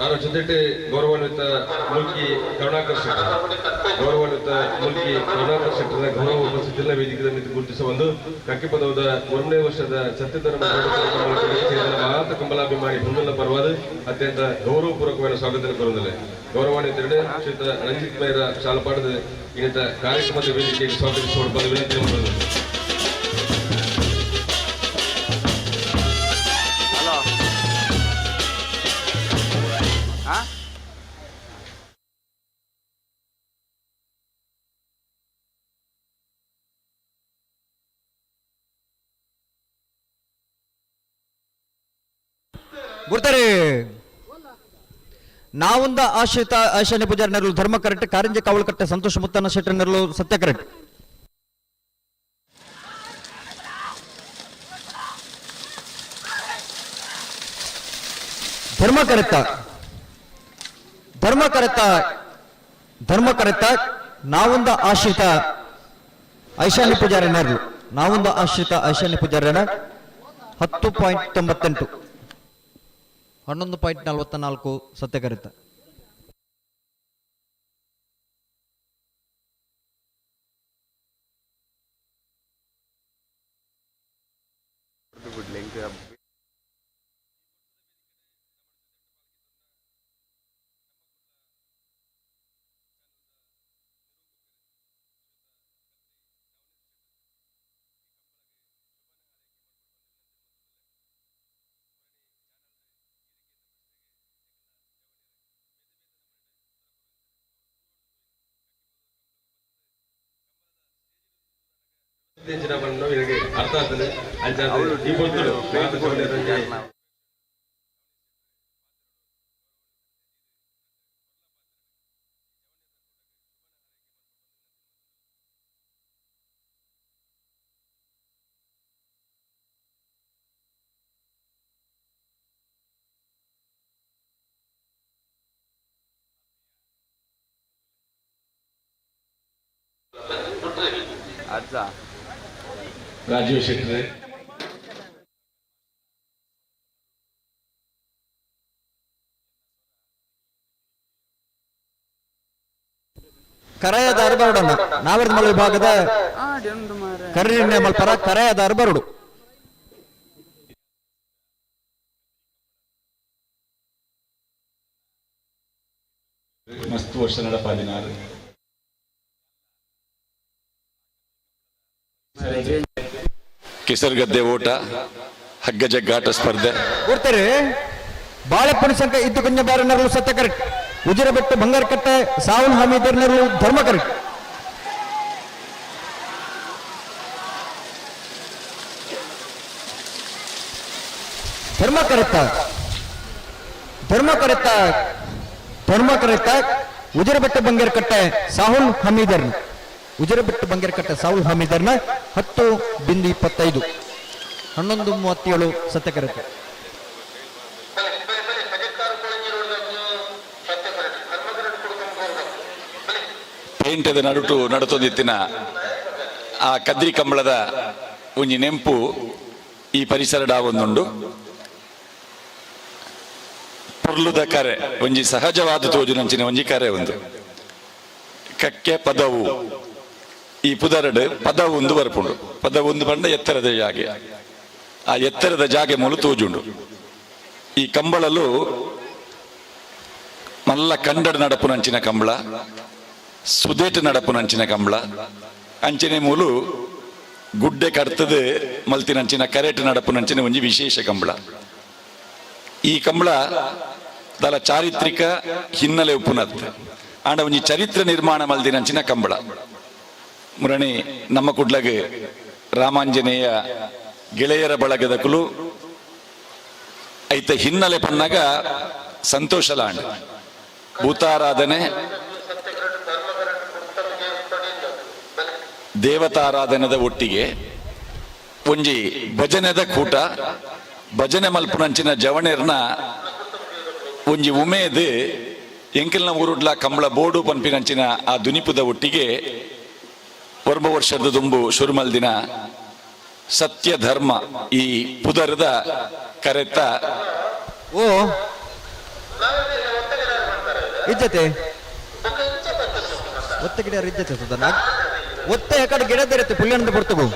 ನಾನು ಜೊತೆಗೆ ಗೌರವಾನ್ವಿತ ಮುಲ್ಕಿ ಕರುಣಾಕರ್ ಶೆಟ್ಟರ್, ಗೌರವಾನ್ವಿತ ಮುಲ್ಕಿ ಕರುಣಾಕರ್ ಶೆಟ್ಟರ ಗೌರವ ಉಪಸ್ಥಿತಿಯನ್ನು ವೇದಿಕೆಯ ಮೇಲೆ ಗುರುತಿಸುವ ಒಂದು ಕಕ್ಕಿಪದವದ 1ನೇ ವರ್ಷದ ಸತ್ಯಧರ್ಮ ಸೇರಿದ ಮಾತ ಕಂಬಲಾಭಿಮಾನಿ ಬಂಧುಗಳ ಪರವಾದ ಅತ್ಯಂತ ಗೌರವಪೂರ್ವಕವಾದ ಸ್ವಾಗತ ಕೋರುವುದಿಲ್ಲ. ಗೌರವಾನ್ವಿತരുടെ ಶ್ರೀಯುತ ರಂಜಿತ್ ಮೈರ ಶಾಲಪಾಡದ ಇನ್ನಿತ ಕಾರ್ಯಕ್ರಮದ ವೇದಿಕೆಗೆ ಸ್ವಾಗತಿಸುವ ವಿನಂತಿ ಮಾಡುವುದು. ಗುರ್ತಾರೆ ನಾವೊಂದ ಆಶ್ರಿತ ಐಶಾನ್ಯ ಪೂಜಾರಿ ನೆರಳು ಧರ್ಮ ಕರೆಕ್ಟ್, ಕಾರಂಜಿ ಕಾವಲಕಟ್ಟೆ ಸಂತೋಷ ಮುತ್ತನ್ನ ಶೆಟ್ಟರ್ ನೆರಳು ಸತ್ಯ ಕರೆಕ್ಟ್. ಧರ್ಮ ಕರೆಕ್ಟ, ಧರ್ಮ ಕರೆಕ್ಟ, ಧರ್ಮ ಕರೆಕ್ಟ. ನಾವೊಂದ ಆಶ್ರಿತ ಐಶಾನ್ಯ ಪೂಜಾರಿ ನೆರಳು, ನಾವೊಂದು ಆಶ್ರಿತ ಐಶಾನ್ಯ ಪೂಜಾರಿ 10.98, 11.44 ಸತ್ಯ ಕರೆತ. ಅರ್ಥ ಆಗ್ತದೆ. ಅಂಚಾದ ಈ ಪೊರ್ತುಡು ಮಾತ ಜವನೆರಂಜಿ ರಾಜೀವ್ ಶೆಟ್ಟರೆ. ಕರಾಯದ ಅರಬರಡನ್ನ ನಾವರ್ಮಲ ವಿಭಾಗದ ಕರ್ರಿನ ಮಲ್ಪರ ಕರಾಯದ ಅರಬರಡು. ಮಸ್ತ್ ವರ್ಷ ನಡಪಾದಿನಾರು. ಕೆಸರುಗದ್ದೆ ಓಟ, ಹಗ್ಗ ಜಗ್ಗಾಟ ಸ್ಪರ್ಧೆ. ಕೊಡ್ತಾರೆ ಬಾಳೆಪ್ಪನ ಸಂಕ ಇದ್ದು ಕೊಂಜ ಬ್ಯಾರನರ್ಲು ಸತ್ಯ ಕರೆಕ್ಟ್. ಉಜಿರಬೆಟ್ಟು ಬಂಗಾರಕಟ್ಟೆ ಸಾವುಲ್ ಹಮೀದರ್ನರ್ಲು ಧರ್ಮ ಕರೆಕ್ಟ್. ಧರ್ಮ ಕರೆಕ್ತ, ಧರ್ಮ ಕರೆಕ್ತ, ಧರ್ಮ ಕರೆಕ್ತ. ಉಜಿರಬೆಟ್ಟು ಬಂಗಾರಕಟ್ಟೆ ಸಾಹುಲ್ ಹಮೀದರ್ನ, ಉಜಿರಬೆಟ್ಟು ಬಂಗಾರಕಟ್ಟೆ ಸಾಹುಲ್ ಹಮೀದರ್ನ 10.25, 11:37 ಸತ್ಯ ಕರೆಕ್ಟ್. ಪೇಂಟದ ನಡುಟು ನಡತೊಂದಿತ್ತಿನ ಆ ಕದ್ರಿ ಕಂಬಳದ ಒಂಜಿ ನೆಂಪು ಈ ಪರಿಸರ ಡಾವೊಂದುಂಡು. ಪೊರ್ಲುದ ಕರೆ ಒಂಜಿ ಸಹಜವಾದ ತೋಜುನಂಚಿನ ಒಂಜಿ ಕರೆ ಒಂದು ಕಕ್ಕೆ ಪದವು. ಈ ಪುದರಡು ಪದವು ಒಂದು ಬರ್ಪುಂಡು. ಪದವು ಒಂದು ಪಂಡ ಎತ್ತರದ ಜಾಗೆ. ಆ ಎತ್ತರದ ಜಾಗೆ ಮೂಲು ತೋಜುಂಡು. ಈ ಕಂಬಳಲು ಮಲ್ಲ ಕಂಡಡ ನಡಪುನಂಚಿನ ಕಂಬಳ, ಸುದೇಟ ನಡಪುನಂಚಿನ ಕಂಬಳ, ಅಂಚನೆ ಮೂಲು ಗುಡ್ಡೆ ಕಡ್ತದೆ ಮಲ್ತಿನಂಚಿನ ಕರೆಟ್ ನಡಪುನಂಚಿನ ಒಂಜಿ ವಿಶೇಷ ಕಂಬಳ. ಈ ಕಂಬಳ ದಲ ಚಾರಿತ್ರಿಕ ಹಿನ್ನೆಲೆ ಉಪ್ಪುನತ್ ಆಂಡ ಒಂಜಿ ಚರಿತ್ರೆ ನಿರ್ಮಾಣ ಮಲ್ದಿನಂಚಿನ ಕಂಬಳ. ಮುರಣಿ ನಮ್ಮ ಕುಡ್ಲಗ್ ರಾಮಾಂಜನೇಯ ಗೆಳೆಯರ ಬಳಗದ ಕುಲು ಐತ ಹಿನ್ನೆಲೆ ಪನ್ನಾಗ ಸಂತೋಷಲಾಂಡ್ ಭೂತಾರಾಧನೆ ದೇವತಾರಾಧನೆದ ಒಟ್ಟಿಗೆ ಒಂಜಿ ಭಜನೆದ ಕೂಟ, ಭಜನೆ ಮಲ್ಪುನಂಚಿನ ಜವಣೆರ್ನ ಒಂಜಿ ಉಮೇದ್ ಎಂಕಲ್ನ ಊರುಡ್ಲ ಕಂಬಳ ಬೋಡು ಪನ್ಪಿನಂಚಿನ ಆ ದುನಿಪುದ ಒಟ್ಟಿಗೆ ಒರ್ಬ ವರ್ಷದ ದುಂಬು ಶುರುಮಲ್ದಿನ ಸತ್ಯ ಧರ್ಮ ಈ ಪುದರದ ಕರೆತ. ಓ ಇಜ್ಜತೆ ಒತ್ತ ಗಿಡ ಇಜ್ಜತೆ ಸುಧಾ ಒತ್ತ ಕಡೆ ಗಿಡದಿರತ್ತೆ ಪುಲ್ಯನದ ಪೊರ್ತುಗು.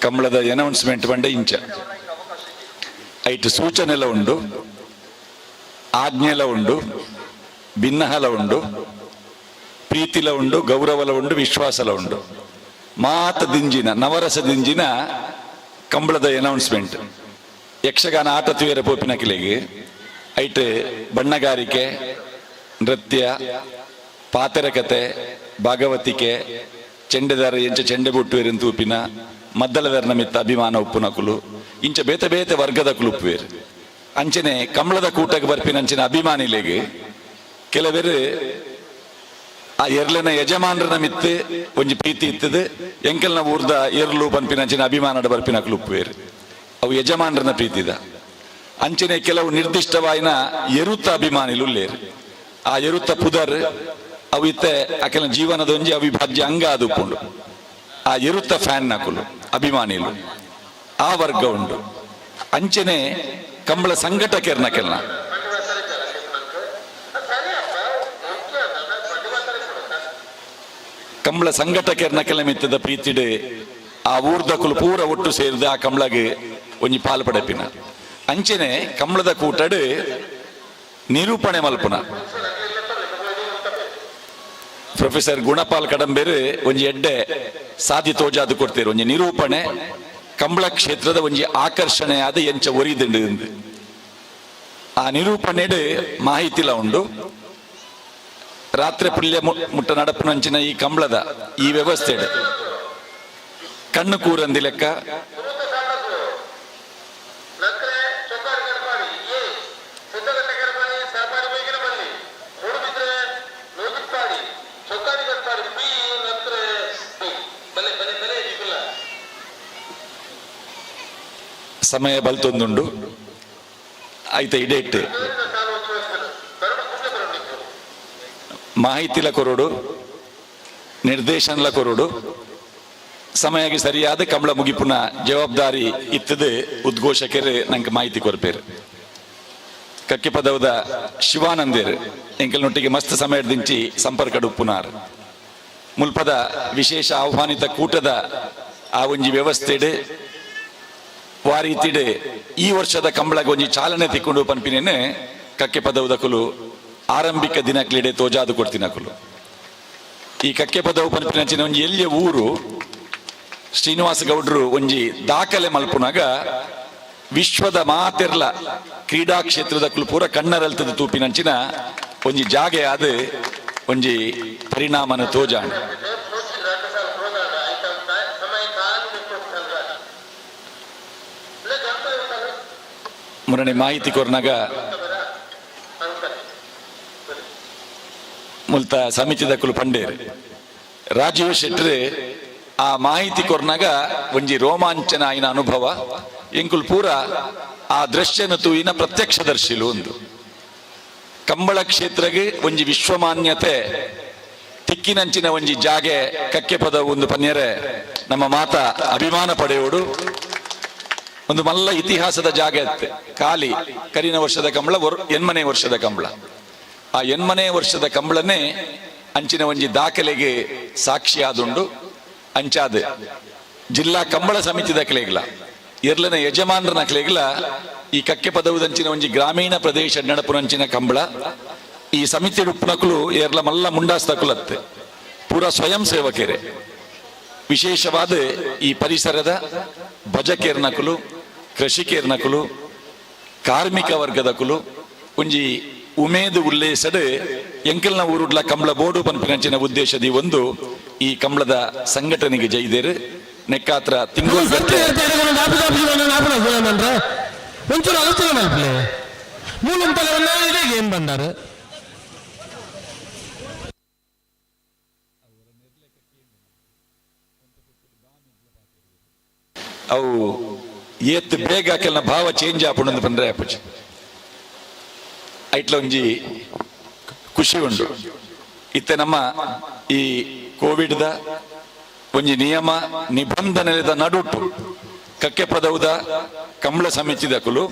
ಕಂಬಳದ ಅನೌನ್ಸ್ಮೆಂಟ್ ಬಂಡೆ ಇಂಚ ಐಟ್ ಸೂಚನೆಲ ಉಂಡು, ಆಜ್ಞೆಲ ಉಂಡು, ಭಿನ್ನಹಲ ಉಂಡು, ಪ್ರೀತಿಲ ಉಂಡು, ಗೌರವಲ ಉಂಡು, ವಿಶ್ವಾಸಲ ಉಂಡು. ಮಾತ ದಿಂಜಿನ ನವರಸ ದಿಂಜಿನ ಕಂಬಳದ ಅನೌನ್ಸ್ಮೆಂಟ್. ಯಕ್ಷಗಾನ ಆಟ ತುಯರ ಪೋಪಿನ ಕಿಲೆಗೆ ಐಟ್ ಬಣ್ಣಗಾರಿಕೆ, ನೃತ್ಯ, ಪಾತೆರಕತೆ, ಭಾಗವತಿಕೆ, ಚೆಂಡೆದಾರ ಎಂಚ ಚೆಂಡೆ ಬುಟ್ಟುವೆರ್ ತೂಪಿನ, ಮದ್ದಲದರ್ನ ಮಿತ್ತ ಅಭಿಮಾನ ಉಪ್ಪುನಕುಲು, ಇಂಚ ಬೇತೆ ಬೇತೆ ವರ್ಗದ ಕುಲುಪ್ಪುವೇರು. ಅಂಚನೆ ಕಮಲದ ಕೂಟಕ್ಕೆ ಬರ್ಪಿನ ಅಂಚಿನ ಅಭಿಮಾನಿಲೆಗೆ ಕೆಲವರು ಆ ಎರ್ಲೆನ ಯಜಮಾನರನ ಮಿತ್ತು ಒಂಜಿ ಪ್ರೀತಿ ಇತ್ತದು, ಎಂಕಲ್ನ ಊರ್ದ ಎರ್ಲು ಪನ್ಪಿನ ಅಂಚಿನ ಅಭಿಮಾನದ ಬರ್ಪಿನ ಕುಲುಪ್ಪುವೇರು. ಅವು ಯಜಮಾನರನ ಪ್ರೀತಿದ. ಅಂಚನೆ ಕೆಲವು ನಿರ್ದಿಷ್ಟವಾಯಿನ ಎರುತ್ತ ಅಭಿಮಾನಿಲು ಉಲ್ಲೇರು. ಆ ಎರುತ್ತ ಪುದರ್ ಅವು ಇತ್ತೆ ಅಕೆಲ ಜೀವನದ ಒಂಜಿ ಅವಿಭಾಜ್ಯ ಅಂಗ ಅದು ಉಪ್ಪುಂಡು. ಆ ಎರುತ್ತ ಫ್ಯಾನ್ ನಕುಲು ಅಭಿಮಾನಿಲು ಆ ವರ್ಗ ಉಂಡು. ಅಂಚನೆ ಕಂಬಳ ಸಂಘಟಕೆರ್ನ ಕೆಲ್ನ ಕಂಬಳ ಸಂಘಟಕೆರ್ನ ಕೆಲ ಮಿತ್ತದ ಪ್ರೀತಿಡೆ ಆ ಊರ್ದಕುಲು ಪೂರ ಒಟ್ಟು ಸೇರಿದ ಆ ಕಂಬಳಗೆ ಒಂಜಿ ಪಾಲ್ ಪಡೆಪಿನ. ಅಂಚನೆ ಕಂಬಳದ ಕೂಟಡು ನಿರೂಪಣೆ ಮಲ್ಪುನ ಪ್ರೊಫೆಸರ್ ಗುಣಪಾಲ್ ಕಡಂಬೇರು ಒಂಜಿ ಎಡ್ಡೆ ಸಾಧಿ ತೋಜಾದು ಕೊಡ್ತೇರು. ಒಂಜಿ ನಿರೂಪಣೆ ಕಂಬಳ ಕ್ಷೇತ್ರದ ಒಂಜಿ ಆಕರ್ಷಣೆ ಆದ ಎಂಚ ಒರಿದಂಡು. ಆ ನಿರೂಪಣೆಡು ಮಾಹಿತಿಲ ಉಂಡು. ರಾತ್ರಿ ಪುಲ್ಯ ಮುಟ್ಟ ನಡಪುನಂಚಿನ ಈ ಕಂಬಳದ ಈ ವ್ಯವಸ್ಥೆ ಕಣ್ಣು ಕೂರಂದಿ ಲೆಕ್ಕ. ಸಮಯ ಬಲ್ತೊಂದುಂಡು. ಆಯ್ತ ಇಡೇಟ್ ಮಾಹಿತಿಲ ಕೊರಡು, ನಿರ್ದೇಶನಲ ಕೊರಡು, ಸಮಯಕ್ಕೆ ಸರಿಯಾದ ಕಂಬಳ ಮುಗಿಪುನ ಜವಾಬ್ದಾರಿ ಇತ್ತದು ಉದ್ಘೋಷಕರು ನಂಗೆ ಮಾಹಿತಿ ಕೊರ್ಪೇರು. ಕಕ್ಕೆ ಪದವದ ಶಿವಾನಂದೇರು ಎಂಕಲ್ನೊಟ್ಟಿಗೆ ಮಸ್ತ್ ಸಮಯದಿಂಚಿ ಸಂಪರ್ಕ ಉಪ್ಪುನಾರ್. ಮುಲ್ಪದ ವಿಶೇಷ ಆಹ್ವಾನಿತ ಕೂಟದ ಆ ಒಂಜಿ ವ್ಯವಸ್ಥೆಡ್ ವಾರೀತಿಡ್ ಈ ವರ್ಷದ ಕಂಬಳಗೆ ಒಂಜಿ ಚಾಲನೆ ತಿಕ್ಕೊಂಡು ಪನ್ಪಿನೇನೆ ಕಕ್ಕೆ ಪದವುದಕುಲು ಆರಂಭಿಕ ದಿನಕ್ಲಿಡೆ ತೋಜಾದು ಕೊಡ್ತಿನಕುಲು. ಈ ಕಕ್ಕೆ ಪದವು ಪನ್ಪಿನಂಚಿನ ಒಂಜಿ ಎಲ್ಲಿಯ ಊರು ಶ್ರೀನಿವಾಸ ಗೌಡ್ರು ಒಂಜಿ ದಾಖಲೆ ಮಲ್ಪುನಾಗ ವಿಶ್ವದ ಮಾತೆರ್ಲ ಕ್ರೀಡಾ ಕ್ಷೇತ್ರದ ಪೂರ ಕಣ್ಣರಲ್ತದ ತೂಪಿನಂಚಿನ ಒಂಜಿ ಜಾಗೆ ಆದ ಒಂಜಿ ಪರಿಣಾಮನ ತೋಜಾಣ. ಮುರಣಿ ಮಾಹಿತಿ ಕೊರ್ನಾಗ ಮುಲ್ತ ಸಮಿತಿದ ಕುಲು ಪಂಡೇರು ರಾಜೀವ್ ಶೆಟ್ರು ಆ ಮಾಹಿತಿ ಕೊರ್ನಾಗ ಒಂಜಿ ರೋಮಾಂಚನ ಆಯಿನ ಅನುಭವ ಎಂಕುಲ್ ಪೂರ ಆ ದೃಶ್ಯನ ತೂಯಿನ ಪ್ರತ್ಯಕ್ಷದರ್ಶಿಲು. ಒಂದು ಕಂಬಳ ಕ್ಷೇತ್ರಗೆ ಒಂಜಿ ವಿಶ್ವಮಾನ್ಯತೆ ತಿಕ್ಕಿನಂಚಿನ ಒಂಜಿ ಜಾಗೆ ಕಕ್ಕೆ ಪದ ಒಂದು ಪನ್ಯರೆ ನಮ್ಮ ಮಾತ ಅಭಿಮಾನ ಪಡೆಯೋಡು. ಒಂದು ಮಲ್ಲ ಇತಿಹಾಸದ ಜಾಗೆ ಅತ್ತೆ ಖಾಲಿ ಕರಿನ ವರ್ಷದ ಕಂಬಳ, ಎನ್ಮನೆ ವರ್ಷದ ಕಂಬಳ. ಆ ಎನ್ಮನೆ ವರ್ಷದ ಕಂಬಳನೇ ಅಂಚಿನ ಒಂಜಿ ದಾಖಲೆಗೆ ಸಾಕ್ಷಿಯಾದುಂಡು. ಅಂಚಾದ ಜಿಲ್ಲಾ ಕಂಬಳ ಸಮಿತಿದ ಕ್ಲೇಗ್ಲ ಎರ್ಲನ ಯಜಮಾನರನ ಕ್ಲೇಗ್ಲ ಈ ಕಕ್ಕೆ ಪದವುದಂಚಿನ ಒಂಜಿ ಗ್ರಾಮೀಣ ಪ್ರದೇಶ ನಡಪುನಂಚಿನ ಕಂಬಳ ಈ ಸಮಿತಿ ಉಪ್ಪುನಕುಲು ಏರ್ಲ ಮಲ್ಲ ಮುಂಡಾಸ್ತಕುಲತ್ತೆ ಪೂರಾ ಸ್ವಯಂ ಸೇವಕರೆ. ವಿಶೇಷವಾದ ಈ ಪರಿಸರದ ಭಜಕೇರ್ನಕುಲು, ಕೃಷಿಕೇರ್ನಕುಲು, ಕಾರ್ಮಿಕ ವರ್ಗದಕುಲು ಒಂಜಿ ಉಮೇದು ಉಲ್ಲೇಸಡು ಎಂಕಲ್ನ ಊರುಡ್ಲ ಕಂಬಳ ಬೋಡು ಪನ್ಪಿನಂಚಿನ ಉದ್ದೇಶದಿ ಒಂದು ಈ ಕಂಬಳದ ಸಂಘಟನೆಗೆ ಜೈದೇರು ನೆಕ್ಕಾತ್ರ ತಿಂಗಳು ಒಂಚೂರು ಆಲೋಚನೆ ಮಲ್ಪಲೆ ಮೂಲಂತಲೆ ಏನ್ ಬಂದಾರು. ಅವು ಏತ್ ಬೇಗ ಕೆಲನ ಭಾವ ಚೇಂಜ್ ಆಪುಂಡು ಪಂಡ್ರೆ ಅಪ್ಪುಜಿ ಐಟ್ಲ ಒಂಜಿ ಖುಷಿ ಉಂಡು. ಇತ್ತೆ ನಮ್ಮ ಈ ಕೋವಿಡ್ದ ಒಂಜಿ ನಿಯಮ ನಿಬಂಧನೆದ ನಡುಟು ಕಕ್ಕೆ ಪದವುದ ಕಂಬಳ ಸಮಿತಿದಕುಲು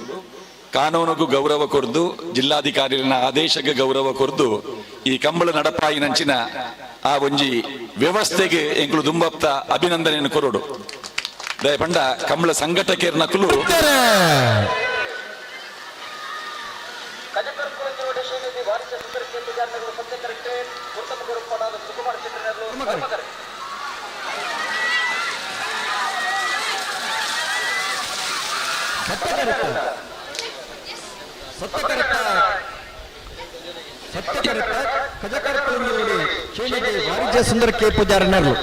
ಕಾನೂನುಗೂ ಗೌರವ ಕೊರ್ದು ಜಿಲ್ಲಾಧಿಕಾರಿಗಳ ಆದೇಶಕ್ಕೆ ಗೌರವ ಕೊರ್ದು ಈ ಕಂಬಳ ನಡಪಾಯಿನಂಚಿನ ಆ ಒಂಜಿ ವ್ಯವಸ್ಥೆಗೆ ಎಂಕುಲು ದುಂಬಪ್ತ ಅಭಿನಂದನೆಯನ್ನು ಕೊರಡು. ದಯಪಂಡ ಕಂಬಳ ಸಂಘಟಕರ್ನಕುಲು ವಾಣಿಜ್ಯ ಸುಂದರ ಕೆ ಪೂಜಾರನರು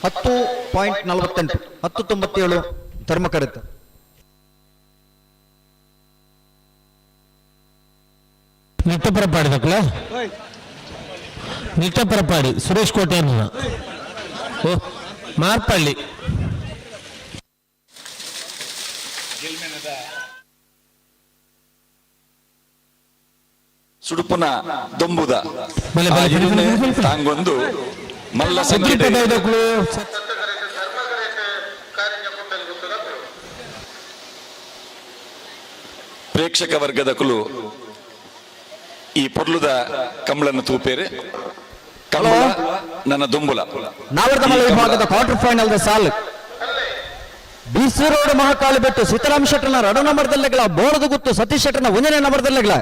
10.48 10.97 ಧರ್ಮಕರಿತ. ನಿಟ್ಟಪರಪಾಡಿ ದಕ್ಕಲ ನಿಟ್ಟಪರಪಾಡಿ ಸುರೇಶ್ ಕೋಟೆ ಓ ಮಾರ್ಪಳ್ಳಿ. ಸುಡುಪುನ ದೊಂಬುದ ತಾಂಗೊಂದು ಮಲ್ಲ ಸಂಖ್ಯೆ ಪ್ರೇಕ್ಷಕ ವರ್ಗದ ಕುಲು ಈ ಪೊರ್ಲುದ ಕಂಬಳನ್ನು ತೂಪೇರು. ಕಂಬಳ ನನ್ನ ದೊಂಬುಲ ನಾವರ್ದಮಲ ವಿಭಾಗದ quarter final the ಸಾಲ್ ಬಿಸಿ ರೋಡ್ ಮಹಾಕಾಳಿ ಬೆಟ್ಟು ಸೀತಾರಾಮ್ ಶೆಟ್ಟರ್ನ ರಡ ನಂಬರ್ದಲ್ಲೆಗಳ ಬೋಳದ ಗುತ್ತು ಸತೀಶ್ ಶೆಟ್ಟರ್ನ ಒಂದನೇ ನಂಬರ್ದಲ್ಲೆಗಳ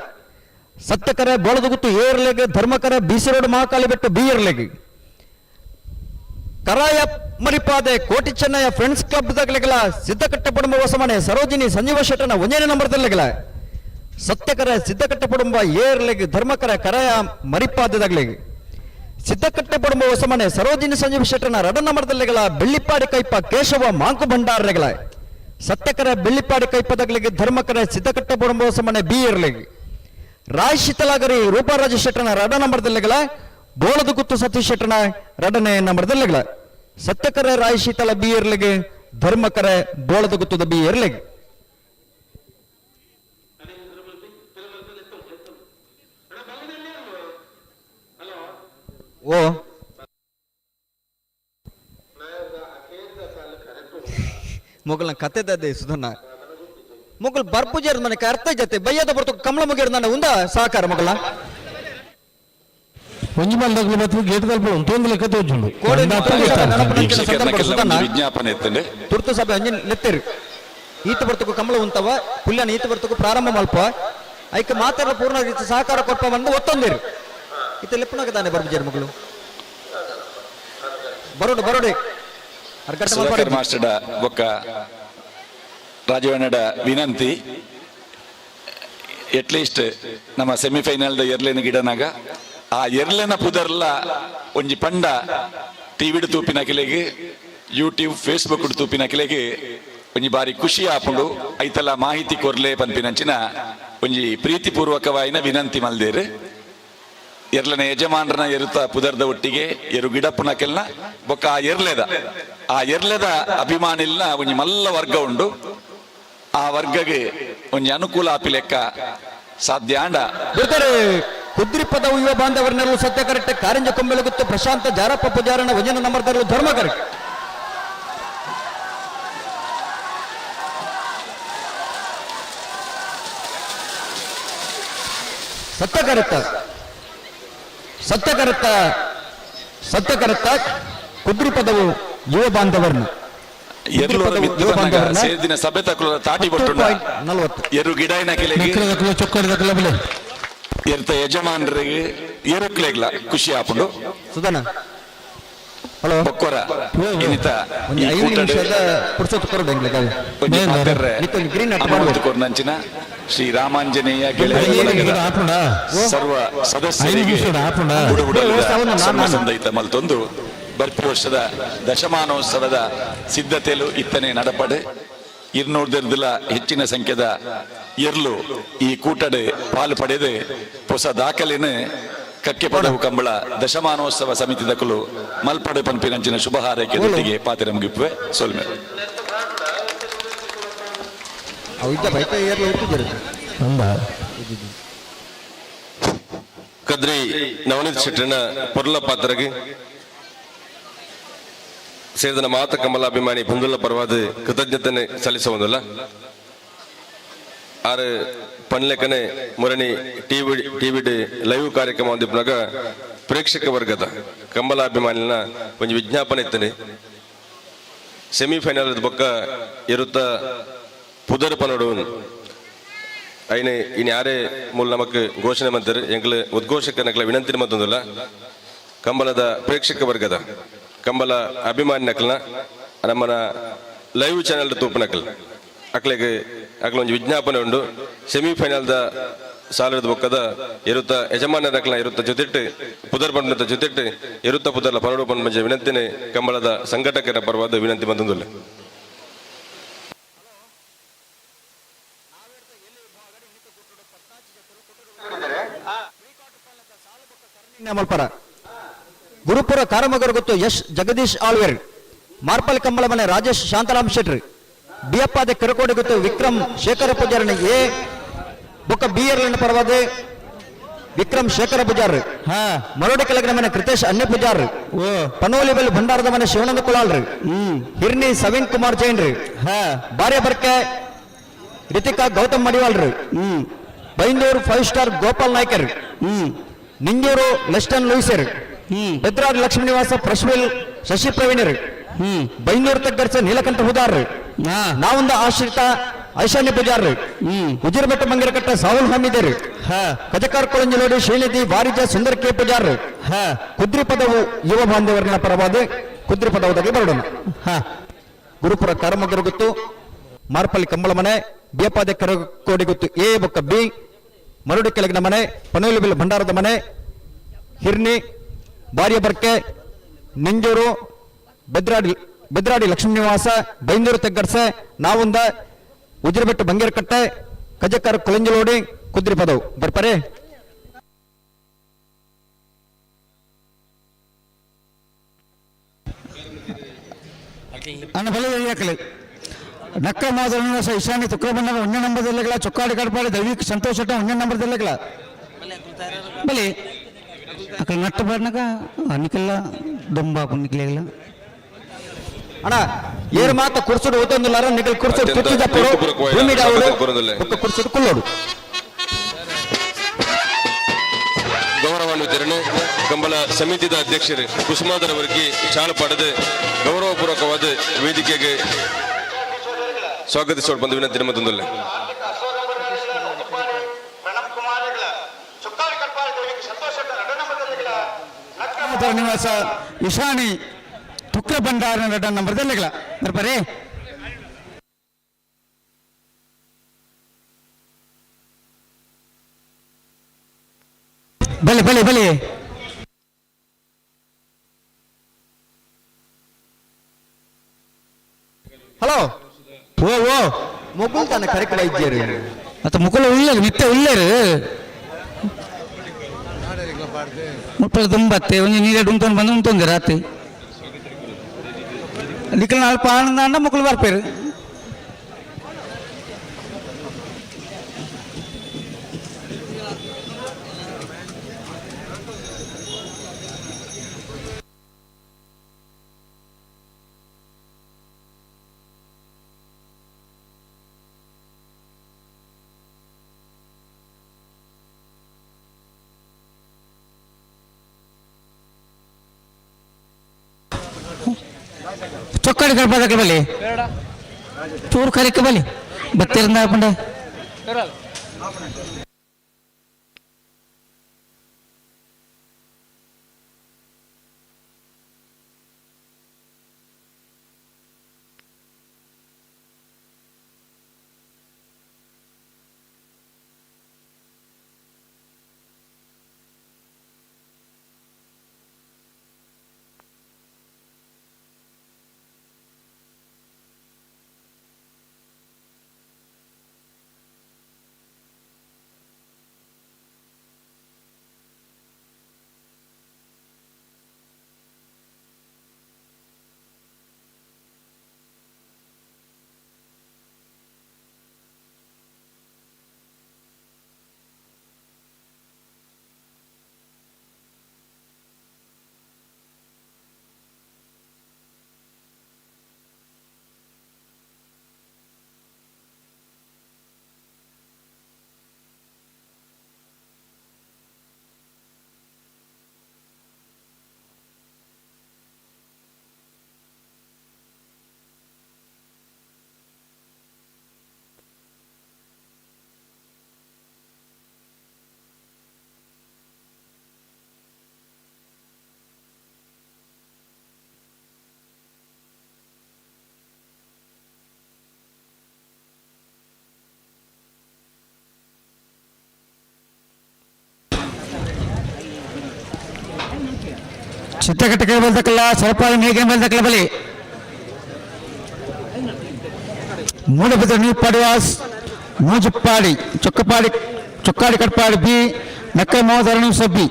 ಸತ್ಯಕರೆ ಬೋಳದ ಗುತ್ತು ಏರ್ಲೆಗ್ ಧರ್ಮಕರೆ ಬಿಸಿ ರೋಡ್ ಮಹಾಕಾಳಿ ಬೆಟ್ಟು ಬಿ ಇರ್ಲೆಗ್ ಕರಾಯ ಮರಿಪಾದೆ ಕೋಟಿ ಚೆನ್ನಯ್ಯ ಫ್ರೆಂಡ್ಸ್ ಕ್ಲಬ್ ದಗ್ಲೆಗಳ ಸಿದ್ದಕಟ್ಟೆ ಪಡುಂಬ ಹೊಸಮನೆ ಸರೋಜಿನಿ ಸಂಜೀವ ಶೆಟ್ಟರ್ನ ಒಂದನೇ ನಂಬರ್ದಲ್ಲೆಗಳ ಸತ್ಯಕರೆ ಸಿದ್ದಕಟ್ಟೆ ಪಡುಂಬ ಏರ್ಲೆಗ್ ಧರ್ಮಕರ ಕರಾಯ ಮರಿಪಾದೆದಗ್ಲೆಗ್ ಸಿದ್ದಕಟ್ಟೆ ಪಡುಂಬ ಹೊಸಮನೆ ಸರೋಜಿನಿ ಸಂಜೀವ ಶೆಟ್ಟರ್ನ ರಡ ನಂಬರ್ದಲ್ಲೆಗಳ ಬೆಳ್ಳಿಪಾಡಿ ಕೈಪ ಕೇಶವ ಮಾಂಕು ಭಂಡಾರಲೆಗಳ ಸತ್ಯಕರ ಬೆಳ್ಳಿಪಾಡಿ ಕೈಪದಗ್ಲಿಗೆ ಧರ್ಮಕರ ಸಿದ್ದಕಟ್ಟೆ ಪಡುಂಬ ಹೊಸಮನೆ ಬಿ ಇರ್ಲೆಗ್ ರಾಯ್ ಶೀತಲಾಗರಿ ರೂಪಾರಾಜ ಶೆಟ್ಟರ್ನ ರಡ ನಂಬರ್ದಲ್ಲೆಗಳ ಬೋಳದ ಗುತ್ತು ಸತೀಶ್ ಶೆಟ್ಟರ್ನ ರಡನೇ ನಂಬರ್ದಲ್ಲೆಗಳ ಸತ್ಯಕರ ರಾಯ್ ಶೀತಲ ಬಿ ಇರ್ಲಿಗೆ ಧರ್ಮಕರೆ ಬೋಳದ ಗುತ್ತದ ಬಿ ಎರ್ಲೆಗ್. ಓ ಮೊಗಲ್ನ ಕತೆ ದದ್ದೆ ಸುಧನ್ನ ಮೊಗಲ್ ಬರ್ಪುಜೇರ್ ಮನೆ ಅರ್ಥ ಜೊತೆ ಬಯ್ಯದ ಬರ್ತು ಕಮಲ ಮುಗಿಯರ್ ನನ್ನ ಉಂದ ಸಹಕಾರ ಮೊಗಲ. ಒಂಜಿ ಮಲ್ದಕ್ಲು ಬತ್ತು ಗೇಟ್ ತಲ್ಪ ಉಂಟು ಲೆಕ್ಕ ತೋಜುಂಡು. ಕೋಡೆ ವೀಕ್ಷಕರ್ನ ಕೆಲ ಒಂಜಿ ವಿಜ್ಞಾಪನೆ ಇತ್ತಂಡೆ. ತುರ್ತು ಸಭೆ ಅಂಜಿನ್ ಲೆತ್ತೆರು ಈತ ಬರ್ತಕು ಕಮಲ ಉಂತವ ಪುಲ್ಯನ ಈತ ಬರ್ತಕು ಪ್ರಾರಂಭ ಮಲ್ಪ ಐಕ ಮಾತೆಲ್ಲ ಪೂರ್ಣ ರೀತಿ ಸಹಕಾರ ಕೊರ್ಪ ಬಂದು ಒತ್ತೊಂದಿರು ಇತ್ತ ಲೆಪ್ಪನಾಗ ತಾನೆ ಬರ್ಪುಜೇರ್ ಮಗಳು ಬರೋಡು ಬರೋಡೆ ಅರ್ಗಟ್ಟ ಸುಧಾಕರ್ ಮಾಸ್ಟರ್ಡ ಬೊಕ್ಕ ರಾಜವಣ್ಣಡ ವಿನಂತಿ, ಎಟ್ಲೀಸ್ಟ್ ನಮ್ಮ ಸೆಮಿಫೈನಲ್ ದ ಎರ್ಲೆನ ಗಿಡನಾಗ ಆ ಎರ್ಲೆನ ಪುದರ್ಲ ಒಂಜಿ ಪಂಡ ಟಿವಿಡ್ ತೂಪಿನ ಕಿಲೆಗೆ, ಯೂಟ್ಯೂಬ್ ಫೇಸ್ಬುಕ್ ತೂಪಿನ ಕಿಲೆಗೆ ಒಂಜಿ ಬಾರಿ ಖುಷಿ ಆಪುಂಡು. ಐತಲ ಮಾಹಿತಿ ಕೊರ್ಲೆ ಪನ್ಪಿನಂಚಿನ ಒಂಜಿ ಪ್ರೀತಿಪೂರ್ವಕವಾಯಿನ ವಿನಂತಿ ಮಲ್ದೇರು. ಎರ್ಲನ ಯಜಮಾನರನ ಎರುತ ಪುದರ್ದ ಒಟ್ಟಿಗೆ ಎರು ಗಿಡಪ್ಪುನ ಕೆಲ್ನ ಬೊಕ್ಕ ಆ ಎರ್ಲೆದ ಅಭಿಮಾನಿಲ್ನ ಒಂಜಿ ಮಲ್ಲ ವರ್ಗ ಉಂಡು. ಆ ವರ್ಗಗೆ ಒಂಜಿ ಅನುಕೂಲ ಆಪಿ ಲೆಕ್ಕ ಸಾಧ್ಯ ಆಂಡ. ಬಿಡ್ತಾರೆ. ಕುದ್ರಿಪದ ಯುವ ಬಾಂಧವರನ್ನೆಲ್ಲೂ ಸತ್ಯ ಕರೆಕ್ಟ್. ಕಾರಿಂಜ ಕೊಂಬೆಲಗುತ್ತು ಪ್ರಶಾಂತ ಜಾರಪ್ಪ ಪೂಜಾರನ ವಜನ ನಂಬರ್ದಲ್ಲೂ ಧರ್ಮ ಕರೆಕ್ಟ್. ಸತ್ಯ ಕರೆಕ್ಟ್, ಸತ್ಯ ಕರೆಕ್ಟ್, ಸತ್ಯ ಕರೆಕ್ಟ್. ಕುದ್ರಿಪದವು ಯುವ ಬಾಂಧವರನ್ನ ಎರ್ಲೋರ ಮಿತ್ತು ಬನ್ನಗ ಸೇರ್ದಿನ ಸಭೆ ತಕುಲ ತಾಟಿ ಬೊಟ್ಟುಂಡ. 40. ಎರು ಗಿಡಾಯಿನ ಕೆಲೆಗೆ ನಕ್ಲದಕ್ಲು ಚೊಕ್ಕಡದಕ್ಲ ಬಲೆ. ಎರ್ತ ಯಜಮಾನರಿಗೆ ಎರುಕ್ಲೆಗ್ಲ ಖುಷಿ ಆಪುಂಡು. ಸುಧನ, ಹಲೋ. ಬೊಕ್ಕೊರ ಇನ್ನಿತ ಒಂದು ಈ 5 ಕೂಟಡ್ ನಿಮಿಷದ ಪುರ್ಸೊತ್ತು ಕೊರಡು ಎಂಗ್ಲಿಗೆ. ಒಂಜಿ ಪಾತೆರ್ರೆ ನಿಕ್ಕೊಂಜಿ ಗ್ರೀನ್ ಅಟ್ ಅನುಮತಿ ಕೊರ್ನಂಚಿನ ಶ್ರೀ ರಾಮಾಂಜನೇಯ ಗೆಳೆಯರ ಬಳಗದ ಆಪುಂಡ ಸರ್ವ ಸದಸ್ಯರಿಗೆ 5 ನಿಮಿಷ ಆಪುಂಡ? ಬುಡುಬುಡಲದ ನಾನು- ಸಣ್ಣ ನಾನು. ಸಂದೈತ ಮಲ್ತೊಂದು ಬರ್ಪಿ ವರ್ಷದ ದಶಮಾನೋತ್ಸವದ ಸಿದ್ಧತೆಲು ಇತ್ತನೆ ನಡಪಡೆ 200ದರ್ದಲ ಹೆಚ್ಚಿನ ಸಂಖ್ಯೆದ ಎರ್ಲು ಈ ಕೂಟಡೆ ಪಾಲು ಪಡೆದು ಹೊಸ ದಾಖಲೆನ ಕಕ್ಕೆ ಪದವು ಕಂಬಳ ದಶಮಾನೋತ್ಸವ ಸಮಿತಿ ದಕಲು ಮಲ್ಪಡೆ ಪನ್ಪಿನಂಚಿನ ಶುಭ ಹಾರೈಕೆ ದೊಟ್ಟಿಗೆ ಪಾತ್ರೆ ಮುಗಿಪುವೆ ಸೊಲ್ಮೆ. ಅವು ಇದ್ದ ಬೈತ ಏರ್ಲ ಉಪ್ಪುಜರು. ಅಂದ. ಕದ್ರಿ ನವನೀತ್ ಶೆಟ್ಟರ್ನ ಪೊರ್ಲ ಪಾತ್ರಗೆ ಸೇರಿದ ಮಾತ ಕಮಲಾಭಿಮಾನಿ ಬಂಧುಲ ಪರವಾದ ಕೃತಜ್ಞತೆನೆ ಸಲ್ಲಿಸುವುದಿಲ್ಲ. ಆರು ಪನ್ಲೆಕನೆ ಮುರಣಿ ಟಿವಿ ಟಿವಿ ಲೈವ್ ಕಾರ್ಯಕ್ರಮ ಒಂದಿಪ್ಪನಾಗ ಪ್ರೇಕ್ಷಕ ವರ್ಗದ ಕಮಲಾಭಿಮಾನಿನ ಒಂಜಿ ವಿಜ್ಞಾಪನೆ ಇತ್ತನೆ. ಸೆಮಿಫೈನಲ್ ಬೊಕ್ಕ ಇರುತ್ತ ಪುದರ್ ಪನೋಡು ಐನೆ ಇನ್ ಯಾರೇ ಮೂಲ ನಮಕ್ ಘೋಷಣೆ ಮಂತರು ಎಂಗ್ಲ ಉದ್ಘೋಷಕನಕ್ಲ ವಿನಂತಿ ಮತ್ತೊಂದಿಲ್ಲ. ಕಂಬಳದ ಪ್ರೇಕ್ಷಕ ವರ್ಗದ ಕಂಬಳ ಅಭಿಮಾನಿ ನಕಲ್ನ ನಮ್ಮನ ಲೈವ್ ಚಾನೆಲ್ ತೂಪು ನಕಲ್ ಅಕ್ಲೆಗ್ ಅಕ್ಲ ಒಂಜಿ ವಿಜ್ಞಾಪನೆ ಉಂಡು. ಸೆಮಿಫೈನಲ್ದ ಸಾಲದ ಬೊಕ್ಕದ ಇರುತ್ತ ಯಜಮಾನರಕ್ಲ ಇರುತ್ತ ಜೊತೆಟ್ಟು ಪುದರ್ ಬಂಡದ ಜೊತೆಟ್ಟು ಇರುತ್ತ ಪುದರ್ಲ ಪನಡು ಪಂಜ ವಿನಂತಿನೇ ಕಂಬಳದ ಸಂಘಟಕರ ಪರವಾದ ವಿನಂತಿ ಬಂದೊಂದುಲ್ಲ. ಮಲ್ಪರ ಗುರುಪುರ ಕಾರಮಗರ ಗೊತ್ತು ಯಶ್ ಜಗದೀಶ್ ಆಳ್ವೇರ್, ಮಾರ್ಪಲ್ ಕಂಬಳ ಮನೆ ರಾಜೇಶ್ ಶಾಂತರಾಮ್ ಶೆಟ್ರ್, ಬಿಯಪ್ಪಾದೆ ಕೆರಕೋಡಿ ಗೊತ್ತು ವಿಕ್ರಮ್ ಶೇಖರ ಪೂಜಾರನ ಎ ಬೊಕ್ಕ ಬಿ ಎರ್ ಪರವಾದ ವಿಕ್ರಮ್ ಶೇಖರ ಪೂಜಾರ್, ಮರೋಡಿ ಕೆಳಗಿನ ಮನೆ ಕೃತೇಶ್ ಅನ್ಯ ಪೂಜಾರ್, ಪನೋಲಿ ಬೆಲ್ ಭಂಡಾರದ ಮನೆ ಶಿವಾನಂದ ಕುಲಾಲ್ರಿ, ಹಿರ್ನಿ ಸವೀನ್ ಕುಮಾರ್ ಜೈನ್ರಿ, ಬಾರ್ಯ ಬರ್ಕೆ ರಿತಿಕಾ ಗೌತಮ್ ಮಡಿವಾಳ್ರಿ, ಬೈಂದೂರು ಫೈವ್ ಸ್ಟಾರ್ ಗೋಪಾಲ್ ನಾಯ್ಕರ್, ನಿಂಜೂರು ಲೆಸ್ಟನ್ ಲೂಯಿಸರ್, ಬೆದ್ರಾಡ್ ಲಕ್ಷ್ಮೀ ನಿವಾಸ ಪ್ರಶ್ವಿಲ್ ಶಶಿ ಪ್ರವೀಣರ್, ಬೈಂದೂರು ತಗ್ಗರ್ಸ ನೀಲಕಂಠ ಹುದಾರ್, ನಾವೊಂದು ಆಶ್ರಿತ ಐಶಾನ್ಯ ಪೂಜಾರ್, ಉಜಿರ್ಬೆಟ್ಟ ಮಂಗಿರಕಟ್ಟ ಸಾಹುಲ್ ಹಮೀದರ್, ಕಜಕಾರ್ ಕೊಳಂಜಲೋಡಿ ಶ್ರೀನಿಧಿ ವಾರಿಜ ಸುಂದರ್ ಕೆ ಪೂಜಾರ್. ಕುದ್ರಿಪದವು ಯುವ ಬಾಂಧವರನ್ನ ಪರವಾದ ಕುದ್ರಿಪದವದಾಗಿ ಬರೋಣ. ಗುರುಪುರ ಕಾರಮಗರ ಗುತ್ತು, ಮಾರ್ಪಲ್ಲಿ ಕಂಬಳ ಮನೆ, ಬಿಯಪಾದೆ ಕರಕೋಡಿ ಗುತ್ತು ಎ ಬೊಕ್ಕ ಬಿ, ಮರುಡಿ ಕೆಳಗಿನ ಮನೆ, ಪನೋಲಿಬಿಲ್ ಭಂಡಾರದ ಮನೆ, ಹಿರ್ನಿ ಬಾರ್ಯ ಬರ್ಕೆ, ನಿಂಜೂರು ಬೆದ್ರಾಡಿ ಬೆದ್ರಾಡಿ ಲಕ್ಷ್ಮೀ ನಿವಾಸ, ಬೈಂದೂರು ತೆಗ್ಗರ್ಸೆ, ನಾವುಂದ, ಉಜಿರಬೆಟ್ಟು ಬಂಗೇರಕಟ್ಟೆ, ಕಜಕರ್ ಕೊಳಂಜಲೋಡಿ, ಕುದ್ರಿ ಪದವು ಬರ್ಪಾರೆ. ಅಣ್ಣ ಬಲೆ ಯಾಕಲೆ ನಕ್ಕ ಮೋದರ ನಿವಾಸ ಈಶಾನ್ಯ ತುಕ್ರಬಣ್ಣ ಒಂದೇ ನಂಬರ್ ದಿಲ್ಲಗಳ ಚೊಕ್ಕಾಡಿ ಕಡಪಾಡಿ ದೈವಿಕ ಸಂತೋಷ ಒಂದೇ ನಂಬರ್ ದಿಲ್ಲಗಳ ಬಲೆ ಅక్కడ ನಟ್ಟ ಬಾಡ್ನಾಗ ನಿಕ್ಕೆಲ್ಲ ದೊಂಬಾಪು ನಿಕ್ಲೆಲ್ಲ. ಅಣ್ಣ ಏರು ಮಾತ ಕುರ್ಸುಡು ಓದೊಂದುಲ್ಲಾರ ನಿಗಲ್ ಕುರ್ಸುಡು ಅತ್ಯಂತ ತುತ್ತು ಜಪ್ಪರು ಪ್ರೀತಿಪೂರ್ವಕವಾದ ಭೂಮಿ ಡಾವುಡು ಸ್ವಾಗತ ಕೋರೊಂದುಲ್ಲೆ. ಬೊಕ್ಕ ಕುರ್ಸುಡು ಕುಲ್ಲೋಡು. ಗೌರವಾನ್ವಿತರನ್ನು ಕಂಬಳ ಸಮಿತಿದ ಅಧ್ಯಕ್ಷರು ಕುಸುಮಾದರವರಿಗೆ ಚಾಲು ಪಡೆದು ಗೌರವಪೂರ್ವಕವಾದ ವೇದಿಕೆಗೆ ಸ್ವಾಗತಿಸೋಡು ಬಂದು ವಿನಂತಿ ಮತ್ತೊಂದಲ್ಲೇ. ಮೋದರ ನಿವಾಸ ಇಶಾನಿ ತುಕ್ರ ಭಂಡಾರ ಎರಡನೇ ನಂಬರ್ ದಿಲ್ಲಗಳ ಬರ್ಬಾರಿ. ಬಲೆ ಬಲೆ ಬಲೆ. ಹಲೋ. ಓ ಓ. ಮೊಗುಲ್ ತಾನೆ ಕರೆಕ್ಟ್ ವೈದ್ಯರು. ಮತ್ತೆ ಮುಕುಲ ಉಳ್ಳೇರು ನಿತ್ಯ ಉಳ್ಳೇರು ಮುಪ್ಪಲ ತುಂಬತ್ತೆ ಒಂಜಿ ನೀರೆ ಉಂತೊಂದು ಬಂದು ಉಂತೊಂದು ರಾತ್ರಿ ನಿಖಲ್ ಅಲ್ಪ ಆನಂದ ಅಣ್ಣ ಮುಕುಲು ಬರ್ಪೇರು. ಚೊಕ್ಕಡಿ ಕಡ್ಪದಕ್ಕೆ ಬಲಿ ಚೂರು ಕರಿಕ ಬಲಿ ಬತ್ತಿರಂದ ಹಾಕೊಂಡೆ. ಚಿತ್ತಕಟ್ಟಕ್ಕೆ ಬಲ್ದಕ್ಕಲ್ಲ ಸರಪಾಳಿ ಮೇಕೆ ಬಲ್ದಕ್ಕಲ್ಲ ಬಲಿ ಮೂಡಬಿದ್ರೆ ನೀಪಾಡಿವಾಸ್ ಮೂಜುಪ್ಪಾಡಿ ಚೊಕ್ಕಪಾಡಿ ಚೊಕ್ಕಾಡಿ ಕಟ್ಪಾಡಿ ಬಿ ನಕ್ಕ ಮೋದರಣಿ ಸಬ್ಬಿ.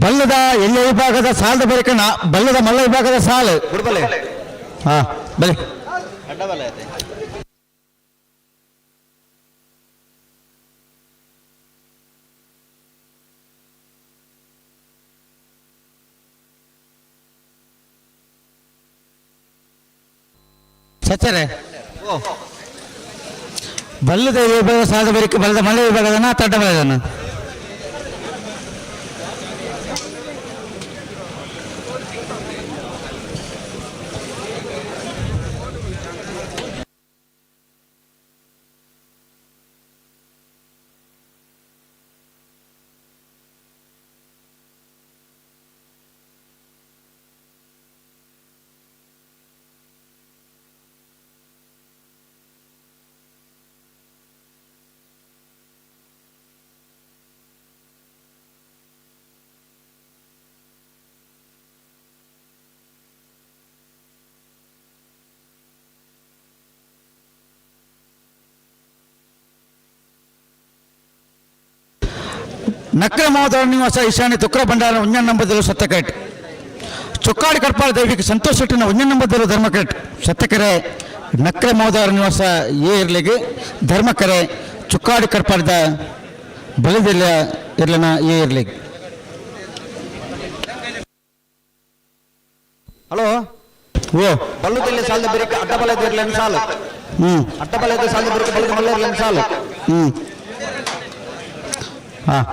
ಬಲ್ಲದ ಎಲ್ಲ ವಿಭಾಗದ ಸಾಲದ ಬರಕಣ ಬಲ್ಲದ ಮಲ್ಲ ವಿಭಾಗದ ಸಾಲು. ಹಾ ಬಲೆ. ಸಚ್ಚರೆ ಬಲ್ಲದ ವಿಭಾಗ ಸಾದ ಬರಿಕೆ ಬಲ್ಲದ ಮಳೆ ವಿಭಾಗದನ ತಡ್ಡ ಬಲದನ ನಕ್ರ ಮಾವದವರ ನಿವಾಸ ಈಶಾನ್ಯ ತುಕ್ರ ಭಂಡಾರ ಒಂಜನ್ ನಂಬದಲು ಸತ್ಯಕೇಟ್ ಚೊಕ್ಕಾಡಿ ಕಡ್ಪಾಳ ದೈವಿಕ ಸಂತೋಷ್ ಶೆಟ್ಟಿನ ಒಂಜನ್ ನಂಬದಲು ಧರ್ಮಕೇಟ್ ಸತ್ಯಕೆರೆ ನಕ್ರ ಮಾವದವರ ನಿವಾಸ ಎ ಇರ್ಲಿಗೆ ಧರ್ಮಕೆರೆ ಚೊಕ್ಕಾಡಿ ಕಡ್ಪಾಳದ ಬಲದಿಲ್ಲ ಇರ್ಲನ ಎ ಇರ್ಲಿಗೆ. ಹಲೋ ಓ ಬಲ್ಲುದಲ್ಲಿ ಸಾಲದ ಬಿರಿಕೆ ಅಡ್ಡ ಬಲದ ಇರ್ಲೇನು ಸಾಲು ಅಡ್ಡ ಬಲದ ಸಾಲದ ಬಿರಿಕೆ ಬಲದ ಮಲ್ಲ ಇರ್ಲೇನು ಸಾಲು. ಹಾಂ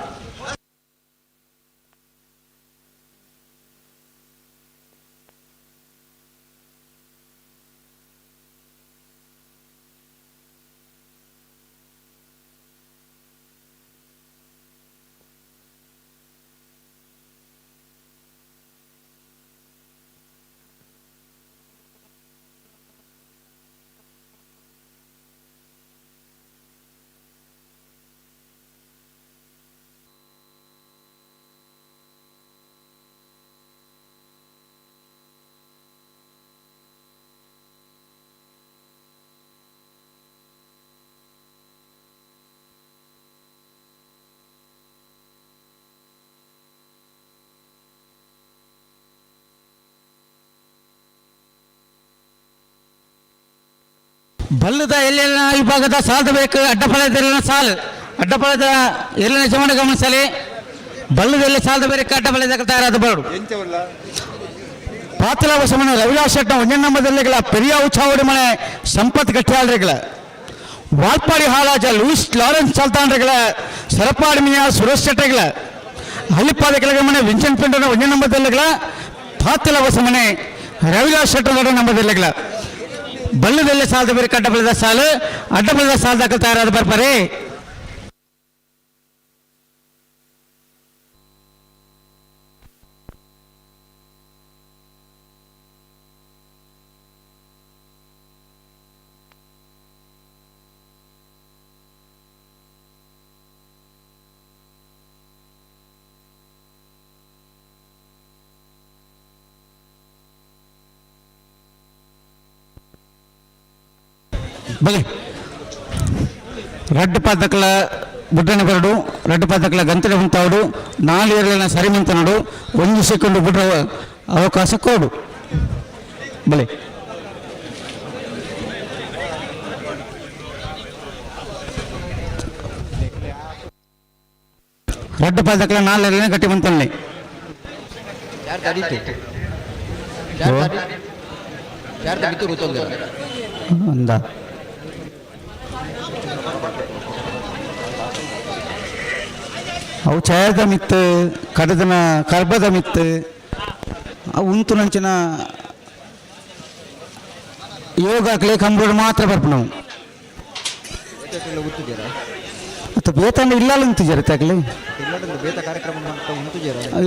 ಬಲ್ಲದ ಎಲ್ಲೆಲ್ಲ ವಿಭಾಗದ ಸಾಲದ ಬೇಕು ಅಡ್ಡಪಳದ ಸಾಲು ಅಡ್ಡಪಳದ ಎಲ್ಲ ಯಜಮಾನ ಗಮನಿಸಲಿ ಬಲ್ಲದೆಲ್ಲ ಸಾಲದ ಬೇರೆ ಅಡ್ಡಪಳದ ತಯಾರಾದ ಬರಡು ಪಾತಲ ವಸಮನ ರವಿದಾಸ್ ಶೆಟ್ಟ ಒಂದೇ ನಂಬದಲ್ಲಿಗಳ ಪೆರಿಯ ಉಚ್ಚಾವಡಿ ಮನೆ ಸಂಪತ್ ಗಟ್ಟಿಯಾಳ್ರಿಗಳ ವಾಲ್ಪಾಡಿ ಹಾಲಾಜ ಲೂಯಿಸ್ ಲಾರೆನ್ಸ್ ಸಾಲ್ತಾನ್ರಿಗಳ ಸರಪಾಡಿ ಮಿಯ ಸುರೇಶ್ ಶೆಟ್ಟಗಳ ಹಳ್ಳಿಪಾದ ಕೆಳಗೆ ಮನೆ ವಿನ್ಸೆಂಟ್ ಪಿಂಡನ ಒಂದೇ ನಂಬದಲ್ಲಿಗಳ ಪಾತಲ ವಸಮನೆ ರವಿದಾಸ್ ಶೆಟ್ಟರ ನಂಬದಲ್ಲಿಗಳ ಬಲ್ಲದಲ್ಲೇ ಸಾಲದ ಬೇರೆ ಅಡ್ಡಬಲದ ಸಾಲು ಅಡ್ಡಬಲದ ಸಾಲ ದಾಖಲು ತಯಾರಾದ ಬರ್ಪಾರೆ. ಬಲೆ ರಡ್ಡು ಪಾದಕಲ ಬುಡ್ಡನ ಬರಡು ರಡ್ಡು ಪಾದಕಲ ಗಂತಲೆ ಉಂತಾವಡು ನಾಲು ಎರಲಿನ ಸರಿ ಮಂತನಡು ಒಂದು ಸೆಕೆಂಡ್ ಬಿಡ್ರ ಅವಕಾಶ ಕೊಡು ಬಲೆ. ರಡ್ಡು ಪಾದಕಲ ನಾಲು ಎರಲಿನ ಗಟ್ಟಿ ಮಂತನಲ್ಲಿ ಅಂದ ಅವು ಛಾಯದ ಮಿತ್ತು ಕಡದನ ಕರ್ಬದ ಮಿತ್ತು ಅವು ಉಂತು ನಂಚಿನ ಯೋಗ ಹಾಕ್ಲಿ ಕಂಬೂರು ಮಾತ್ರ ಬರ್ಪ ನಾವು ಮತ್ತು ಬೇತಂಡ ಇಲ್ಲಲ್ಲ ಉಂತುಜಾರ ತಾಕ್ಲಿ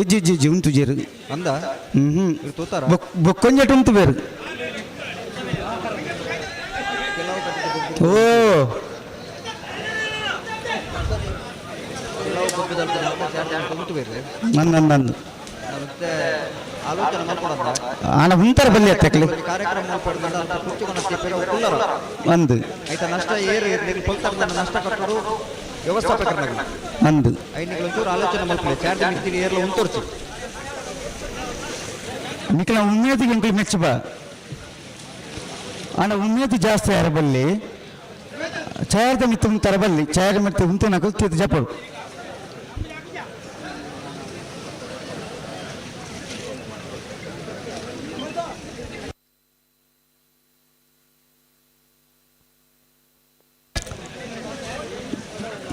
ಇಜ್ಜಿ ಇಜ್ಜಿ ಇಜ್ಜಿ ಉಂತುಜೇರು ಅಂದ ಹ್ಞೂ ಬೊಕ್ಕೊಂಜೆಟ್ ಉಂತು ಬೇರು ಓ ನಂದು ನಂದು ಆನ ಉಂತರ ಬಲ್ಲಿ ಅತ್ತಕ್ಲಿ ಒಂದು ನಷ್ಟ ಏರು ನಷ್ಟ ಕಟ್ಟಡು ವ್ಯವಸ್ಥಾಪಕರ ಅಂದು ಒಂಚೂರು ಆಲೋಚನೆ ಮಲ್ಪಲೆ ಚಾರ್ಜ್ ಮಿಕ್ತಿಗೆ ಏರ್ಲ ಉಂತೋರ್ಚಿ ನಿಖಲ ಉಮ್ಮೇದಿಗೆ ಎಂಕುಲು ಮೆಚ್ಚು ಬಾ ಆಂಡ ಉಮ್ಮೇದಿ ಜಾಸ್ತಿ ಯಾರ ಬಲ್ಲಿ ಚಾರ್ದ ಮಿತ್ತು ಉಂತರ ಬಲ್ಲಿ ಚಾರ ಮಿತ್ತು ಉಂತು ನಕಲು ತೀರ್ಥ ಜಪಡು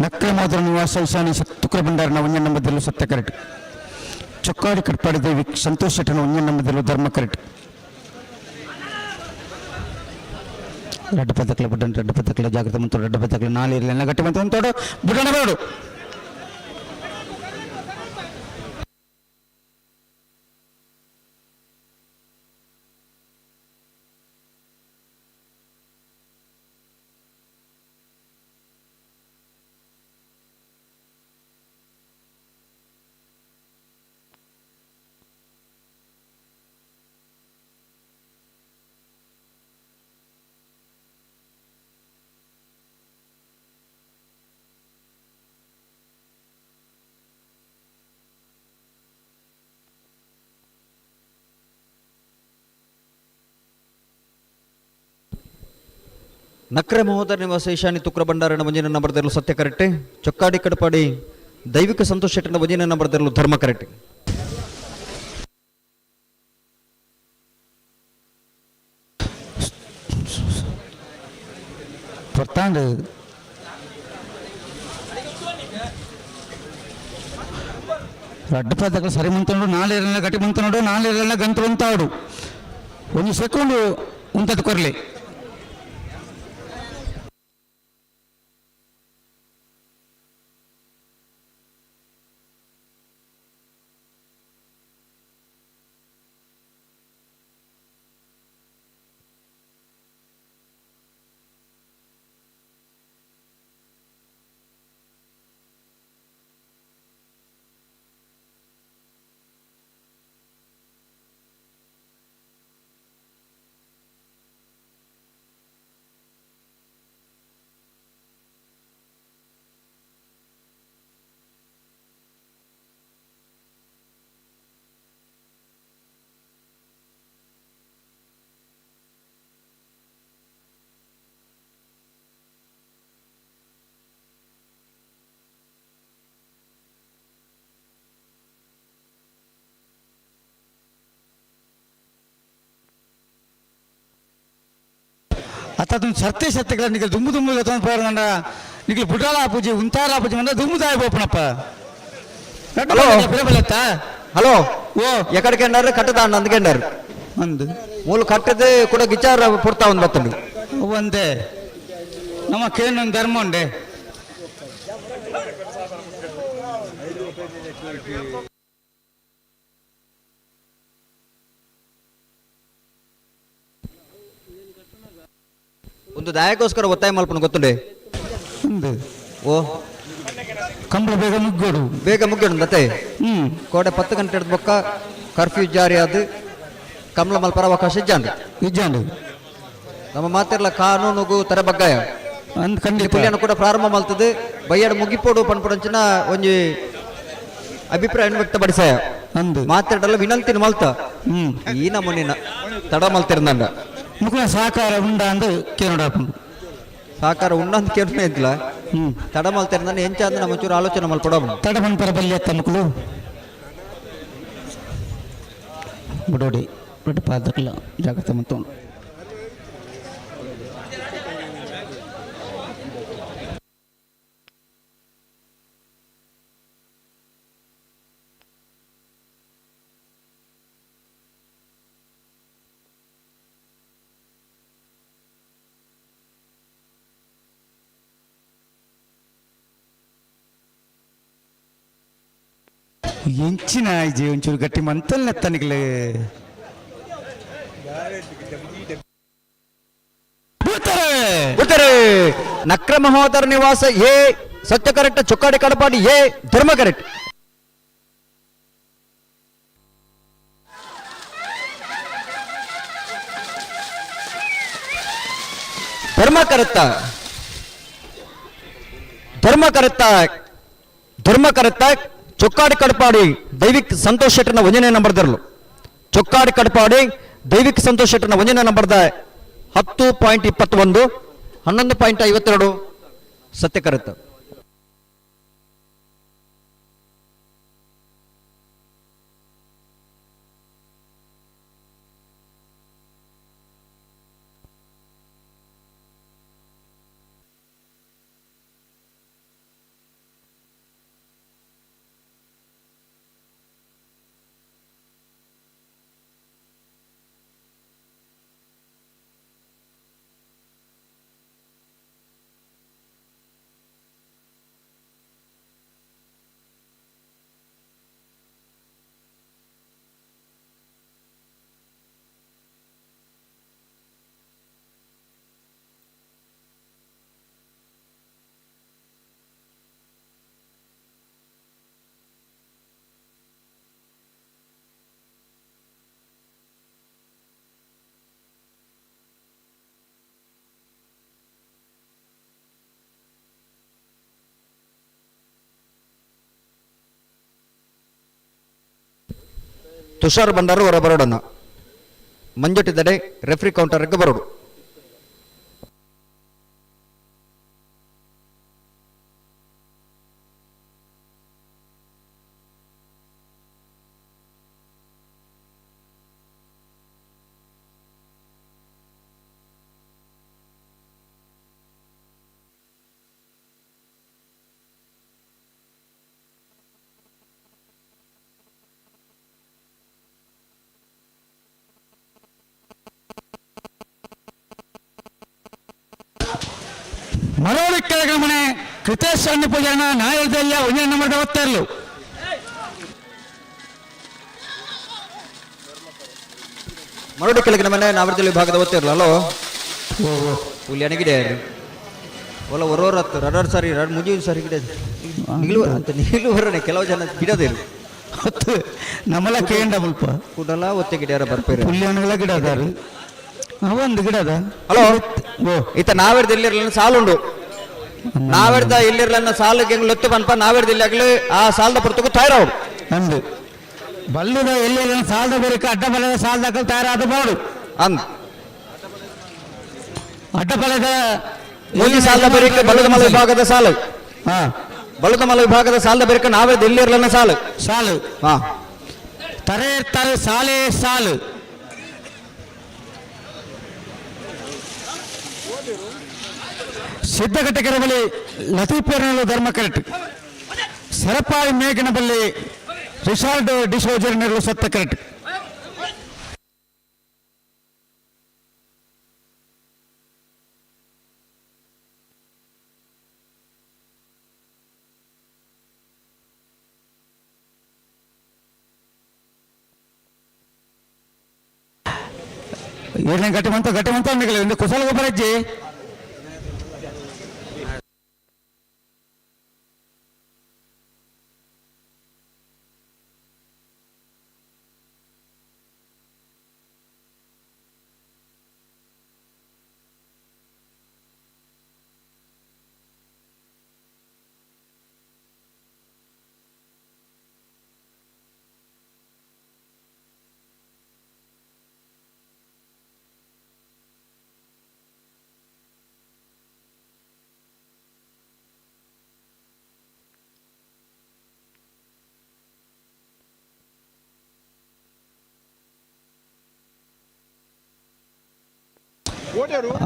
ನಕ್ರೆ ಮಾದರ ನಿವಾಸ ಈಶಾನಿ ತುಕ್ರ ಭಂಡಾರನ ಒಂಜನ ನಂಬದಲ್ಲೂ ಸತ್ಯ ಕರೆಕ್ಟ್. ಚೊಕ್ಕಾಡಿ ಕಟ್ಪಾಡಿ ದೇವಿ ಸಂತೋಷ್ ಶೆಟ್ಟನ ಒಂಜನ ನಂಬದಲ್ಲೂ ಧರ್ಮ ಕರೆಕ್ಟ್. ರಡ್ಡ ಪದಕ್ಲೆ ಬುಡ್ಡನ್, ರಡ್ಡ ಪದಕ್ಲೆ ಜಾಗ್ರತೆ ಮಂತೋಡು, ರಡ್ಡ ಪದಕ್ಲೆ ನಾಳೆ ಇರಲಿಲ್ಲ ಗಟ್ಟಿ ಮಂತ ಒಂತೋಡು ಬುಡಣ ಬೇಡು. ನಕ್ರೆ ಮಹೋದರ ನಿವಾಸ ಈಶಾನಿ ತುಕ್ರ ಭಂಡಾರನ ಒಂಜಿನ ನಂಬರ್ ದೆರ್ಲು ಸತ್ಯ ಕರೆಕ್ಟ್. ಚೊಕ್ಕಾಡಿ ಕಡಪಾಡಿ ದೈವಿಕ ಸಂತೋಷ್ ಶೆಟ್ಟನ ಒಂಜಿನ ನಂಬರ್ ದೆರ್ಲು ಧರ್ಮ ಕರೆಕ್ಟ್. ಪೊರ್ತಾಂಡ್ ರಡ್ಡ ಪದಗಳು ಸರಿ ಮುಂತನುಡು, ನಾಳೆ ಗಟ್ಟಿ ಮುಂತನುಡು, ನಾಳೆ ಗಂಟು ಉಂತಾಡು. ಒಂದು ಸೆಕೆಂಡು ಉಂತದ್ ಕೊರ್ಲಿ. ಅತ್ತ ಸರ್ತೆ ಸತ್ಯಗಳ ನಿಖಲ್ ದುಮ್ಮು ದುಮ್ಮು ಪೋರಂಡ ನಿಖಲ್ ಬುಡಾಲ ಪೂಜೆ ಉಂತಾರ ಪೂಜೆ ಮಂದ ದುಮ್ಮು ತಾಯಿ ಪೋಪನಪ್ಪ. హలో. హలో. ఓ. ఎక్కడికి అన్నారు కట్టదా అందుకండారు ಅಂದು ಮೂಲು ಕಟ್ಟದೆ ಕೂಡ ಗಿಚಾರ ಪುಡ್ತಾ ಒಂದು ಬತ್ತಂಡು. ಒಂದೇ ನಮ್ಮ ಕೇನೊಂದು ಧರ್ಮ ಉಂಡೆ. ಒಂದು ದಾಯಕ್ಕೋಸ್ಕರ ಒತ್ತಾಯ ಮಲ್ಪನ ಗೊತ್ತುಂಡೆ. ಒಂದು ಓ ಕಂಬಳ ಬೇಗ ಮುಗ್ಗೋಡು. ಬೇಗ ಮುಗ್ಗೋಡು ದತ್ತೆ. ಕೋಡೆ 10 ಗಂಟೆ ಹಿಡ್ದು ಬೊಕ್ಕ ಕರ್ಫ್ಯೂ ಜಾರಿ ಆದ ಕಮಲ ಮಲ್ಪರ ಅವಕಾಶ ಇಜ್ಜಾಂಡು. ಇಜ್ಜಾಂಡು. ನಮ್ಮ ಮಾತಿರ್ಲ ಕಾನೂನುಗು ತರಬಗ್ಗಾಯ ಅಂದ್ ಖಂಡಿತ. ಪುಲ್ಯನ ಕೂಡ ಪ್ರಾರಂಭ ಮಲ್ತದೆ ಬಯ್ಯಡ ಮುಗಿಪೋಡು ಪನ್ಪುಡಂಚಿನ ಒಂಜಿ ಅಭಿಪ್ರಾಯ ವ್ಯಕ್ತಪಡಿಸಾಯ. ಅಂದು ಮಾತಾಡಲ್ಲ ವಿನಂತಿನ ಮಲ್ತ ಈ ನಮೂನಿನ ತಡ ಮಲ್ತಿರ್ದಂಡ. ಮುಖ ಸಹಕಾರ ಉಂಡ ಅಂದು ಕೇನೋಡಾಪುಂಡು. ಸಹಕಾರ ಉಂಡ ಅಂತ ಕೇಳ್ತಾ ಇದ್ಲ ತಡ ಮಲ್ತಿರ್ದಂಡ ಎಂಚ ಅಂದ್ರೆ ನಮ್ಮ ಚೂರು ಆಲೋಚನೆ ಮಲ್ಪಡ. ತಡ ಮನ್ಪರ ಬಲ್ಯ ಮಕ್ಕಳು ಬಿಡೋಡಿ ಬಿಟ್ಟು ಪಾದಕ್ಲ ಜಾಗ್ರತೆ ಮತ್ತು ಎಂಚಿನ ಇಜಿ ಒಂಚೂರು ಗಟ್ಟಿ ಮಂತಲ್ ನೆತ್ತನಿಗ್ಲೆ. ಉತ್ತರೆ ನಕ್ರ ಮಹೋದರ ನಿವಾಸ ಎ ಸತ್ಯ ಕರೆಕ್ಟ್, ಚೊಕ್ಕಾಡಿ ಕಡಪಾಡಿ ಎ ಧರ್ಮ ಕರೆಕ್ಟ್. ಧರ್ಮ ಕರೆಕ್ತ, ಧರ್ಮ ಕರೆಕ್ತ, ಧರ್ಮ ಕರೆಕ್ತ. ಚೊಕ್ಕಾಡಿ ಕಡಪಾಡಿ ದೈವಿಕ್ ಸಂತೋಷ್ ಶೆಟ್ಟರ್ನ ಒಂದನೇ ನಂಬರ್ದರಲು. ಚೊಕ್ಕಾಡಿ ಕಡಪಾಡಿ ದೈವಿಕ್ ಸಂತೋಷ್ ಶೆಟ್ಟರ್ನ ಒಂದನೇ ನಂಬರ್ದ 10.21, 11.52 ಸತ್ಯ ಕರೆಕ್ತ. ತುಷಾರ್ ಬಂಡಾರು ಹೊರ ಬರೋಡನ್ನ ಮಂಜೊಟ್ಟಿದ್ದಡೆ ರೆಫ್ರಿ ಕೌಂಟರ್ಗೆ ಬರೋಡು. ಮರೋಳಿ ಕೆಳಗಮನೆ ಕೃತೇಶ್ ಅಣ್ಣ ಪೂಜಾರಣ ನಾಯರ್ದಲ್ಲ ಒಂದೇ ನಂಬರ್ ಒತ್ತಾರ್ಲು. ಮರೋಡಿ ಕೆಳಗಿನ ಮನೆ ನಾವರ್ದಲ್ಲಿ ವಿಭಾಗದ ಒತ್ತಿರಲ್ಲ. ಹಲೋ, ಹುಲಿ ಅಣಗಿದೆ ಒಲ ಒರೋರ್ ಹತ್ತು ರಡರ್ ಸಾರಿ ರಡ್ ಮುಂಜಿ ಸಾರಿ ಗಿಡ ನಿಲ್ಲು ಅಂತ ನಿಲ್ಲು ಬರೋಣ. ಕೆಲವು ಜನ ಗಿಡದಿರು ಹೊತ್ತು ನಮ್ಮಲ್ಲ ಕೇಂಡ ಮುಲ್ಪ ಕೂಡಲ ಒತ್ತೆ ಗಿಡ ಬರ್ಪೇರು. ಪುಲ್ಯಾಣಗಳ ಗಿಡ ಅದಾರು, ಒಂದು ಗಿಡ ಅದ. ಹಲೋ, ಇತ್ತ ನಾವೆರ್ದ ಇಲ್ಲಿರ್ಲ ಸಾಲುಂಡು. ನಾವೆರ್ದ ಇಲ್ಲಿರ್ಲನ್ನ ಸಾಲಿಗೆ ಹೆಂಗ್ ಲೊತ್ತು ಬನ್ಪ ನಾವೆರ್ದ ಇಲ್ಲಿ ಆ ಸಾಲದ ಪುರ್ತಕ್ಕೂ ತಯಾರವ್ರು ಅಂದು ಬಲ್ಲದ ಎಲ್ಲಿ ಸಾಲದ ಬರೀಕ ಅಡ್ಡ ಬಲದ ಸಾಲದ ತಯಾರಾದ ಬೋಡು ಅಂದ್ ಅಡ್ಡ ಬಲದ ಮೂಲಿ ಸಾಲದ ಬರೀಕ ಬಲ್ಲದ ಮಲ ವಿಭಾಗದ ಸಾಲು. ಹಾ, ಬಲ್ಲದ ಮಲ ವಿಭಾಗದ ಸಾಲದ ಬರೀಕ ನಾವೆರ್ದ ಇಲ್ಲಿರ್ಲನ್ನ ಸಾಲು ಸಾಲು. ಹಾ, ತರೆ ತರೆ ಸಾಲೇ ಸಾಲು. ಸಿದ್ದಘಟ್ಟಕೆರೆ ಬಳಿ ಲತೀಪೇರನಲು ಧರ್ಮ ಕರೆಕ್ಟ್. ಸರಪಾಯಿ ಮೇಘನ ಬಳಿ ರಿಷಾರ್ಡ್ ಡಿಸೋಜರ್ ನೆರಳು ಸತ್ತ ಕರೆಕ್ಟ್. ಏನೇ ಗಟ್ಟಿ ಮಂತ ಗಟ್ಟಿ ಮಂತ ಒಂದು ಕುಶಲ ಗೊಬ್ಬರ ಅಜ್ಜಿ.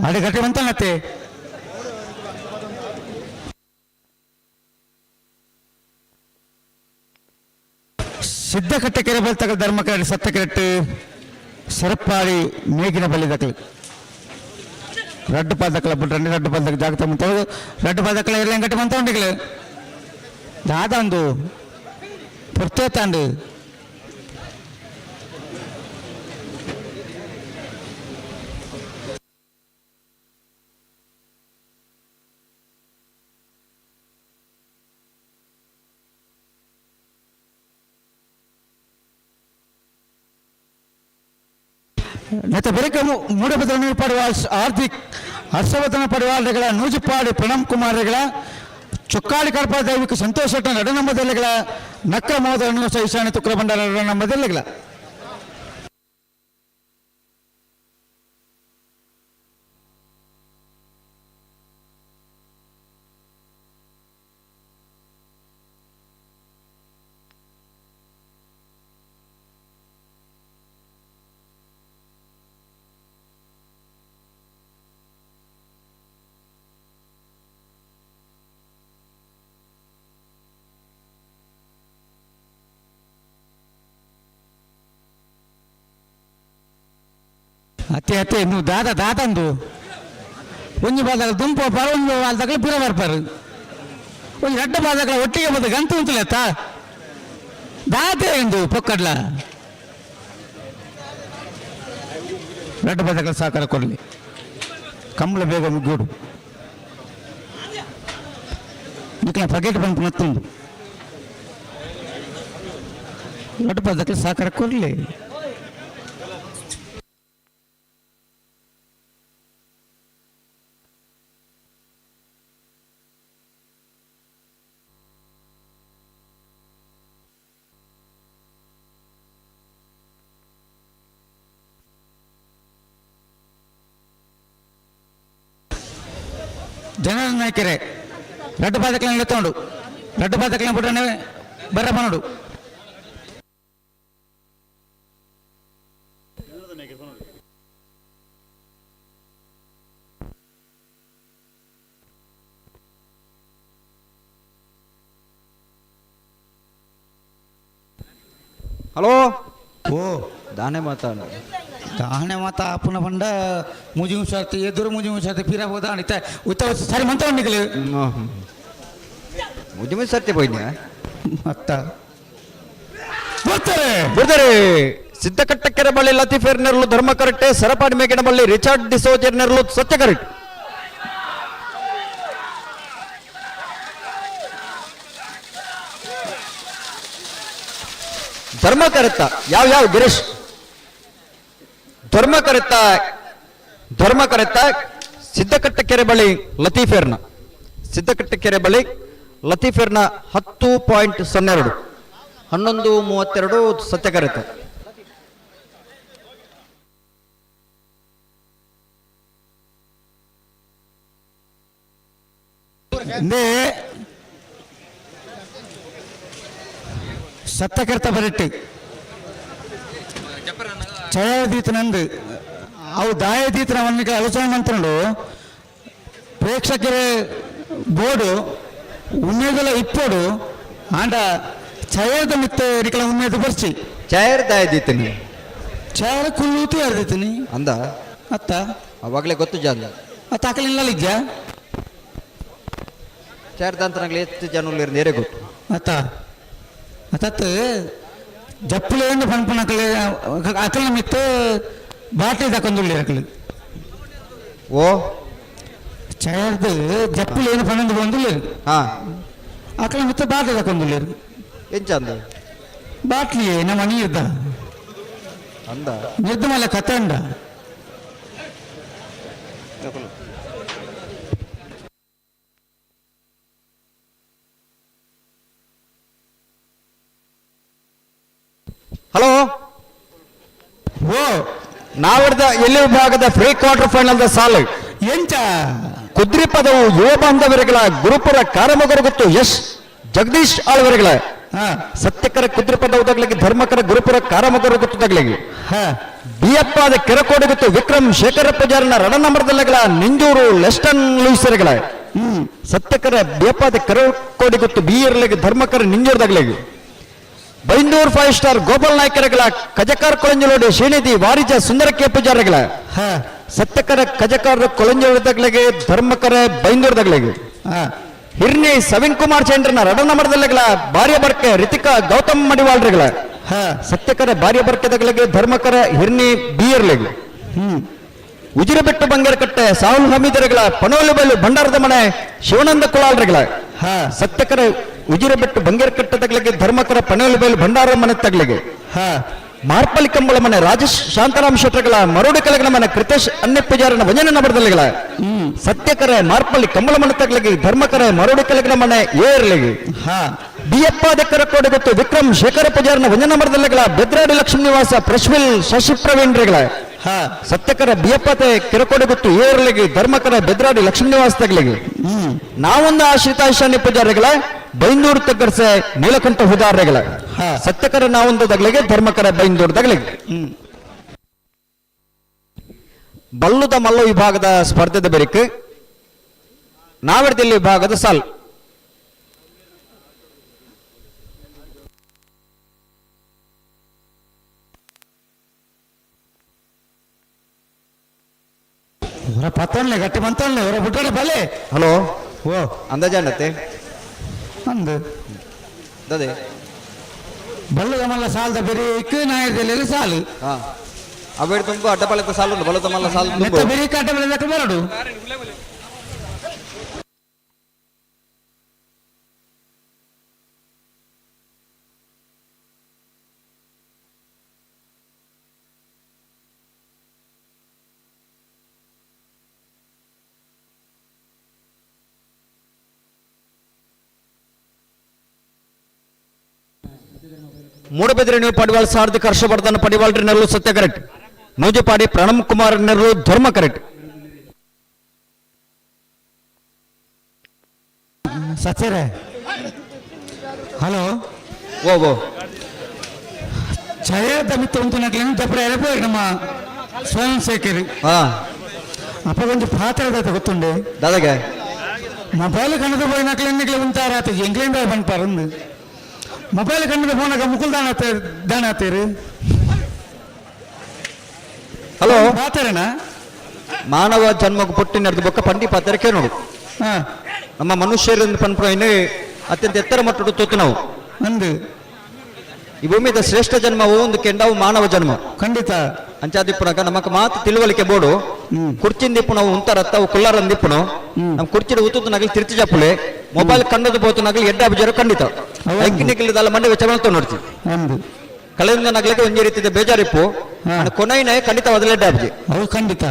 ಅಡೆ ಗಟ್ಟಿ ಮಂತನತ್ತೆ. ಸಿದ್ದಕಟ್ಟೆ ಕೆರೆ ಬಲ್ ತಗಲ್ ಧರ್ಮ ಕರೆಕ್ಟ್ ಸತ್ತ ಕರೆಕ್ಟ್. ಸರಪಾಡಿ ಮೇಗಿನ ಬಲ್ಲಿ ದಕ್ಕಲು ರಡ್ಡು ಪಾದಕಲ ಬಿಟ್ರೆ ರಡ್ಡು ಪಾದಕ ಜಾಗತ ಮುಂತ ರಡ್ಡು ಪಾದಕಲ ಇರಲಿ ಗಟ್ಟಿ ಮಂತ ಉಂಡಿಗಳು ದಾದಂದು ಪುರ್ತೇತಾಂಡು. ನೆತ್ತ ಬೆರಕ ಮೂಡಬದ್ರ ಪಡುವ ಹಾರ್ದಿಕ್ ಹರ್ಷವರ್ಧನ ಪಡುವಾರ್ಗಳ ನೂಜುಪಾಡಿ ಪ್ರಣಮ್ ಕುಮಾರ್ಗಳ ಚೊಕ್ಕಾಡಿ ಕಡಪ ದೈವಿಕ ಸಂತೋಷ ನಡನಂಬದಲ್ಲಿಗಳ ನಕ್ರ ಮೋದರನ್ನು ಈಶಾನ್ಯ ತುಕ್ರ ಭಂಡಾರ ನಡನಂಬದಲ್ಲಿಗಳ. ಅತ್ತೆ ಅತ್ತೆ ನೀವು ದಾದ ದಾದಂದು ಒಂಜಿ ಬಾದಾಗ ದುಂಪು ಪರ ಒಂಜಿ ಬಾದಾಗಲ ಪಿರ ಬರ್ಪಾರು ಒಂಜಿ ರಡ್ಡ ಬಾದಾಗಲ ಒಟ್ಟಿಗೆ ಬಂದು ಗಂತು ಉಂತುಲೆತ್ತ ದಾತೆ ಎಂದು ಪೊಕ್ಕಡ್ಲ ರಡ್ಡ ಬಾದಾಗಲ ಸಹಕಾರ ಕೊಡಲಿ ಕಂಬಳ ಬೇಗ ಮುಗ್ಗೋಡು ನಿಕ್ಲ ಪಕೆಟ್ ಬಂತು ಮತ್ತೊಂದು ರಡ್ಡ ಬಾದಾಗಲ ಸಹಕಾರ ಕೊಡಲಿ. ಜನರ ನಾಯಕರೇ ರಡ್ಡು ಪಾದಕలను ಎತ್ತೋಂಡು ರಡ್ಡು ಪಾದಕలను ಬಿಟ್ಟನೆ ಬರ ಪನೋಡು. ಹಲೋ. ಓ. ದಾನೆ ಮಾತಾಡ. ದಾನೆ ಮಾತ ಅಪ್ಪನ ಪಂಡ ಮುಜಿ ಮುಷಾರ್ತಿ ಎದುರು ಮುಜಿ ಮುಷಾರ್ತಿ ಪಿರ ಹೋದ ಇತ್ತ ಉತ್ತ ಸರಿ ಮಂತ ಉಂಡಿಗಲು. ಮುಜಿ ಮುಜಿ ಸರ್ತಿ ಪೋಯಿನ. ಮತ್ತ ಬರ್ತಾರೆ. ಬಿಡ್ತಾರೆ. ಸಿದ್ದಕಟ್ಟಕೆರೆ ಬಳ್ಳಿ ಲತೀಫೇರ್ ನೆರಳು ಧರ್ಮ ಕರೆಕ್ಟೆ. ಸರಪಾಡಿ ಮೇಗಿನ ಬಳ್ಳಿ ರಿಚಾರ್ಡ್ ಡಿಸೋಜರ್ ನೆರಳು ಸತ್ಯ ಕರೆಕ್ಟ್. ಧರ್ಮ ಕರೆತ್ತ ಯಾವ ಯಾವ ಗಿರೀಶ್ ಧರ್ಮ ಕರೆತ್ತ ಧರ್ಮ ಕರೆತ್ತ ಸಿದ್ದಕಟ್ಟಕೆರೆ ಬಳಿ ಲತೀಫೇರ್ನ ಸಿದ್ದಕಟ್ಟಕೆರೆ ಬಳಿ ಲತೀಫೇರ್ನ 10.02 11:32 ಸತ್ಯ ಕರೆತ. ಸತ್ತಕರ್ತ ಬರಟ್ಟಿ ಛಾಯಾದೀತನಂದು ಅವು ದಾಯದೀತನ ಅವನಿಗೆ ಆಲೋಚನೆ ಮಂತ್ರಂಡು ಪ್ರೇಕ್ಷಕರ ಬೋರ್ಡು ಉಮೇದಲ ಇಪ್ಪೋಡು ಆಂಡ ಛಾಯಾದ ಮಿತ್ತ ನಿಕಲ ಉಮೇದ ಬರ್ಚಿ. ಛಾಯರ್ ದಾಯದೀತನಿ. ಛಾಯರ ಕುಲ್ಲೂತಿ ಯಾರ್ದೀತನಿ. ಅಂದ. ಅತ್ತ. ಅವಾಗಲೇ ಗೊತ್ತು ಜಾಂದ. ಅತ್ತ ಅಕಲಿಲ್ಲ ಇಜ್ಜ. ಛಾಯರ್ದಂತನಾಗ್ಲಿ ಎಷ್ಟು ಜನ ನೇರೆ ಗೊತ್ತು. ಅತ್ತ ಅತ್ತತ್ತು ಜಪ್ಪುಲೇಂದು ಪನ್ಪುನಕಲೆ ಅಕಲ ಮಿತ್ತ ಬಾಟ್ಲಿ ತಕೊಂದುಳ್ಳಿ ಅಕಲು. ಓ. ಛಾಯರ್ದು ಜಪ್ಪುಲೇನು ಪನ್ನೊಂದು ಬಂದುಳ್ಳೇರು. ಹಾ. ಅಕಲ ಮಿತ್ತ ಬಾಟ್ಲಿ ತಕೊಂದುಳ್ಳೇರು. ಎಂಚಂದ. ಬಾಟ್ಲಿ ನಮ್ಮ ನೀರ್ದ. ಅಂದ. ನಿರ್ದ ಮಲ್ಲ ಕತೆ ಉಂಡ. ಹಲೋ. ಓ. ನಾವರ್ದ ಎಲ್ಲಿ ವಿಭಾಗದ ಪ್ರೀ ಕ್ವಾರ್ಟರ್ ಫೈನಲ್ the ಸಾಲು. ಎಂಚ. ಕುದ್ರಿ ಪದವು ಯುವ ಬಾಂಧವರುಗಳ ಗುರುಪುರ ಕಾರಮೊಗರು ಗೊತ್ತು ಯಶ್ ಜಗದೀಶ್ ಆಳ್ವರುಗಳ. ಸತ್ಯಕರ ಕುದ್ರಿ ಪದವು ತಗ್ಲಿಕ್ಕೆ ಧರ್ಮಕರ ಗುರುಪುರ ಕಾರಮೊಗರು ಗೊತ್ತು ತಗ್ಲಿಕ್ಕೆ. ಬಿಯಪ್ಪಾದ ಕೆರಕೋಡಿ ಗೊತ್ತು ವಿಕ್ರಮ್ ಶೇಖರ ಪೂಜಾರನ ರಣ ನಂಬರ್ದಲ್ಲಗಳ ನಿಂಜೂರು ಲೆಸ್ಟನ್ ಲೂಸರ್ಗಳ. ಸತ್ಯಕರ ಬಿಯಪ್ಪಾದ ಕೆರಕೋಡಿ ಗೊತ್ತು ಬಿಯರ್ಲಿಗೆ ಧರ್ಮಕರ ನಿಂಜೂರ್ದಗ್ಲಿಗೆ. ಬೈಂದೂರ್ 5 ಸ್ಟಾರ್ ಗೋಪಾಲ್ ನಾಯ್ಕರಗಳ ಕಜಕಾರ್ ಕೊಳಂಜಲೋಡಿ ಶ್ರೀನಿಧಿ ವಾರಿಜ ಸುಂದರಕ್ಕೆ ಪೂಜಾರಿಗಳ. ಸತ್ಯಕರ ಕಜಕಾರ ಕೊಳಂಜಲೋಡಿದಗ್ಲಿಗೆ ಧರ್ಮಕರ ಬೈಂದೂರ್ದಗ್ಲಿಗೆ. ಹಿರ್ನಿ ಸವಿನ್ ಕುಮಾರ್ ಚಂದ್ರನ ರಡ ನಂಬರ್ದಲ್ಲಗಳ ಭಾರ್ಯ ಬರ್ಕೆ ರಿತಿಕಾ ಗೌತಮ್ ಮಡಿವಾಳ್ರಿಗಳ. ಸತ್ಯಕರ ಭಾರ್ಯ ಬರ್ಕೆದಗಳಿಗೆ ಧರ್ಮಕರ ಹಿರ್ನಿ ಬಿಯರ್ಲಿಗೆ. ಉಜಿರಬೆಟ್ಟು ಬಂಗೇರಕಟ್ಟೆ ಸಾಹುಲ್ ಹಮೀದರಗಳ ಪನೋಲು ಬೈಲು ಭಂಡಾರದ ಮನೆ ಶಿವಾನಂದ ಕುಲಾಲ್ರಿಗಳ. ಸತ್ಯಕರ ಉಜಿರಬೆಟ್ಟು ಬಂಗೇರಕಟ್ಟೆ ತಗ್ಲಿಗೆ ಧರ್ಮಕರ ಪನೋಲು ಬೈಲು ಭಂಡಾರದ ಮನೆ ತಗ್ಲಿಗೆ. ಮಾರ್ಪಲ್ಲಿ ಕಂಬಳ ಮನೆ ರಾಜೇಶ್ ಶಾಂತಾರಾಮ್ ಶೆಟ್ಟರ್ಗಳ ಮರೋಡಿ ಕಲಗನ ಮನೆ ಕೃತೇಶ್ ಅನ್ನೆ ಪೂಜಾರನ ಭಜನೆ ನಂಬರ್ದಲ್ಲಿಗಳ. ಸತ್ಯಕರ ಮಾರ್ಪಲ್ಲಿ ಕಂಬಳ ಮನೆ ತಗ್ಲಿಗೆ ಧರ್ಮಕರ ಮರೋಡಿ ಕಲಗನ ಮನೆ ಏರ್ಲಿಗೆ. ಬಿಯಪ್ಪ ದಕ್ಕರ ಕೋಡೆ ಗೊತ್ತು ವಿಕ್ರಮ್ ಶೇಖರ ಪೂಜಾರನ ಭಜನೆ ನಂಬರ್ದಲ್ಲಿಗಳ ಬೆದ್ರಾಡಿ ಲಕ್ಷ್ಮೀ ನಿವಾಸ ಪ್ರಶ್ವಿಲ್ ಶಶಿ ಪ್ರವೀಣ್ರಿಗಳ. ಸತ್ಯಕರ ಬಿಯಪ್ಪತೆ ಕಿರಕೋಡಿ ಗೊತ್ತು ಏರ್ಲಿಗೆ ಧರ್ಮಕರ ಬೆದ್ರಾಡಿ ಲಕ್ಷ್ಮೀ ನಿವಾಸ ತಗ್ಲಿಗೆ. ನಾವೊಂದು ಆಶ್ರಿತ ಈಶಾನ್ಯ ಪೂಜಾರಿಗಳ ಬೈಂದೂರು ತಗ್ಗರ್ಸೆ ನೀಲಕಂಠ ಹುದಾರ್ರೆಗಳ. ಸತ್ಯಕರ ನಾವೊಂದು ದಗ್ಲಿಗೆ ಧರ್ಮಕರ ಬೈಂದೂರು ದಗ್ಲಿಗೆ. ಬಲ್ಲುದ ಮಲ್ಲ ವಿಭಾಗದ ಸ್ಪರ್ಧೆದ ಬೆರಿಕ್ ನಾವೆಡ್ದಲ್ಲಿ ವಿಭಾಗದ ಸಾಲ್. ಹೊರ ಪತ್ತೊಂಡ್ಲೆ ಗಟ್ಟಿ ಬಂತೊಂಡ್ಲೆ ಹೊರ ಬುಟ್ಟಡೆ ಬಲೆ. ಹಲೋ. ಓ. ಅಂದಾಜಾನತ್ತೆ. ಅಂದು. ದದೆ. ಬಲ್ಲದ ಮಲ್ಲ ಸಾಲದ ಬೆರೀಕ್ ನಾಯರ್ದಲ್ಲಿ ಸಾಲು. ಹಾ. ಅವೇಡ್ ತುಂಬ ಅಡ್ಡಪಾಳ್ಯದ ಸಾಲು ಉಂಟು ಬಲ್ಲದ ಮಲ್ಲ ಸಾಲು ಮೆತ್ತ ತುಂಬ. ಬೆರೀಕ್ ಅಡ್ಡ ಬೆಳೆದಕ್ಕೆ ಬರಡು. ಮೂಡಬಿದ್ರೆ ನೀವು ಪಡಿವಾಳ್ ಸಾರಥಿ ಹರ್ಷವರ್ಧನ್ ಪಡಿವಾಳ್ರಿ ನೆರಳು ಸತ್ಯ ಕರೆಕ್ಟ್. ನೂಜುಪಾಡಿ ಪ್ರಣಮ್ ಕುಮಾರ್ ನೆರಳು ಧರ್ಮ ಕರೆಕ್ಟ್. ಸಚೇರೆ ಹಲೋ. ಓ ಓ ಚಯದ ಮಿತ್ತ ಉಂಟು ನಕ್ಲೇನು ದಪ್ಪರೆ ಎಳಪೋಯ್ ನಮ್ಮ ಸ್ವಯಂ ಸೇವಕರು. ಅಪ್ಪ ಒಂಜಿ ಪಾತ್ರದ ಗೊತ್ತುಂಡೆ. ದಾದಾಗೆ ಮೊಬೈಲ್ ಕಣ್ಣದ ಪೋಯಿ ನಕ್ಲೆನ್ನಿಕ್ಲೆ ಉಂತಾರ ಆತ ಎಂಕ್ಲೇಂದ ಪನ್ಪಾರ ಉಂದು ಮೊಬೈಲ್ ಕಣ್ಣದ ಫೋನಾಗ ಮುಕುಲ್ ದಾನ ದಾನ ಆತೇರು. ಹಲೋ. ಪಾತೆರನ ಮಾನವ ಜನ್ಮకు ಪುಟ್ಟಿನರ್ದು ಬೊಕ್ಕ ಪಂಡಿ ಪಾತೆರ ಕೇನೋಡು. ನಮ್ಮ ಮನುಷ್ಯರಿಂದ ಪನ್ಪುನ ಅತ್ಯಂತ ಎತ್ತರ ಮಟ್ಟದ ತೂತು ನಾವು. ಅಂದು ಈ ಭೂಮಿದ ಶ್ರೇಷ್ಠ ಜನ್ಮ ಒಂದು ಕೆಂಡವು ಮಾನವ ಜನ್ಮ. ಖಂಡಿತ. ಅಂಚಾದಿಪ್ಪುನಗ ನಮಕ್ ಮಾತು ತಿಳುವಳಿಕೆ ಬೋಡು. ಕುರ್ಚಿಂದಿಪ್ಪು ನಾವು ಉಂತಾರತ್ತ ಅವು ಕುಲ್ಲಾರಂದಿಪ್ಪುನು ನಮ್ಮ ಕುರ್ಚಿಡ ಉತ್ತುತ್ತು ನಗಲಿ ತಿರ್ಚಿ ಚಪ್ಪುಲೆ ಮೊಬೈಲ್ ಕಂಡದು ಪೋತು ನಗಲಿ ಎಡ್ಡ ಅಭಿಜರ ಖಂಡಿತ ಐಕ್ನಿಕ್ಲಿದಲ್ಲ ಮಂಡೆ ವೆಚ್ಚ ನೋಡ್ತಿ. ಅಂದು ಕಳೆದ ನಗಲಿಗೆ ಒಂಜಿ ರೀತಿಯ ಬೇಜಾರಿಪ್ಪು ಕೊನೈನ ಖಂಡಿತವಾದ ಎಡ್ಡ ಅಬ್ಜಿ. ಅವು ಖಂಡಿತ.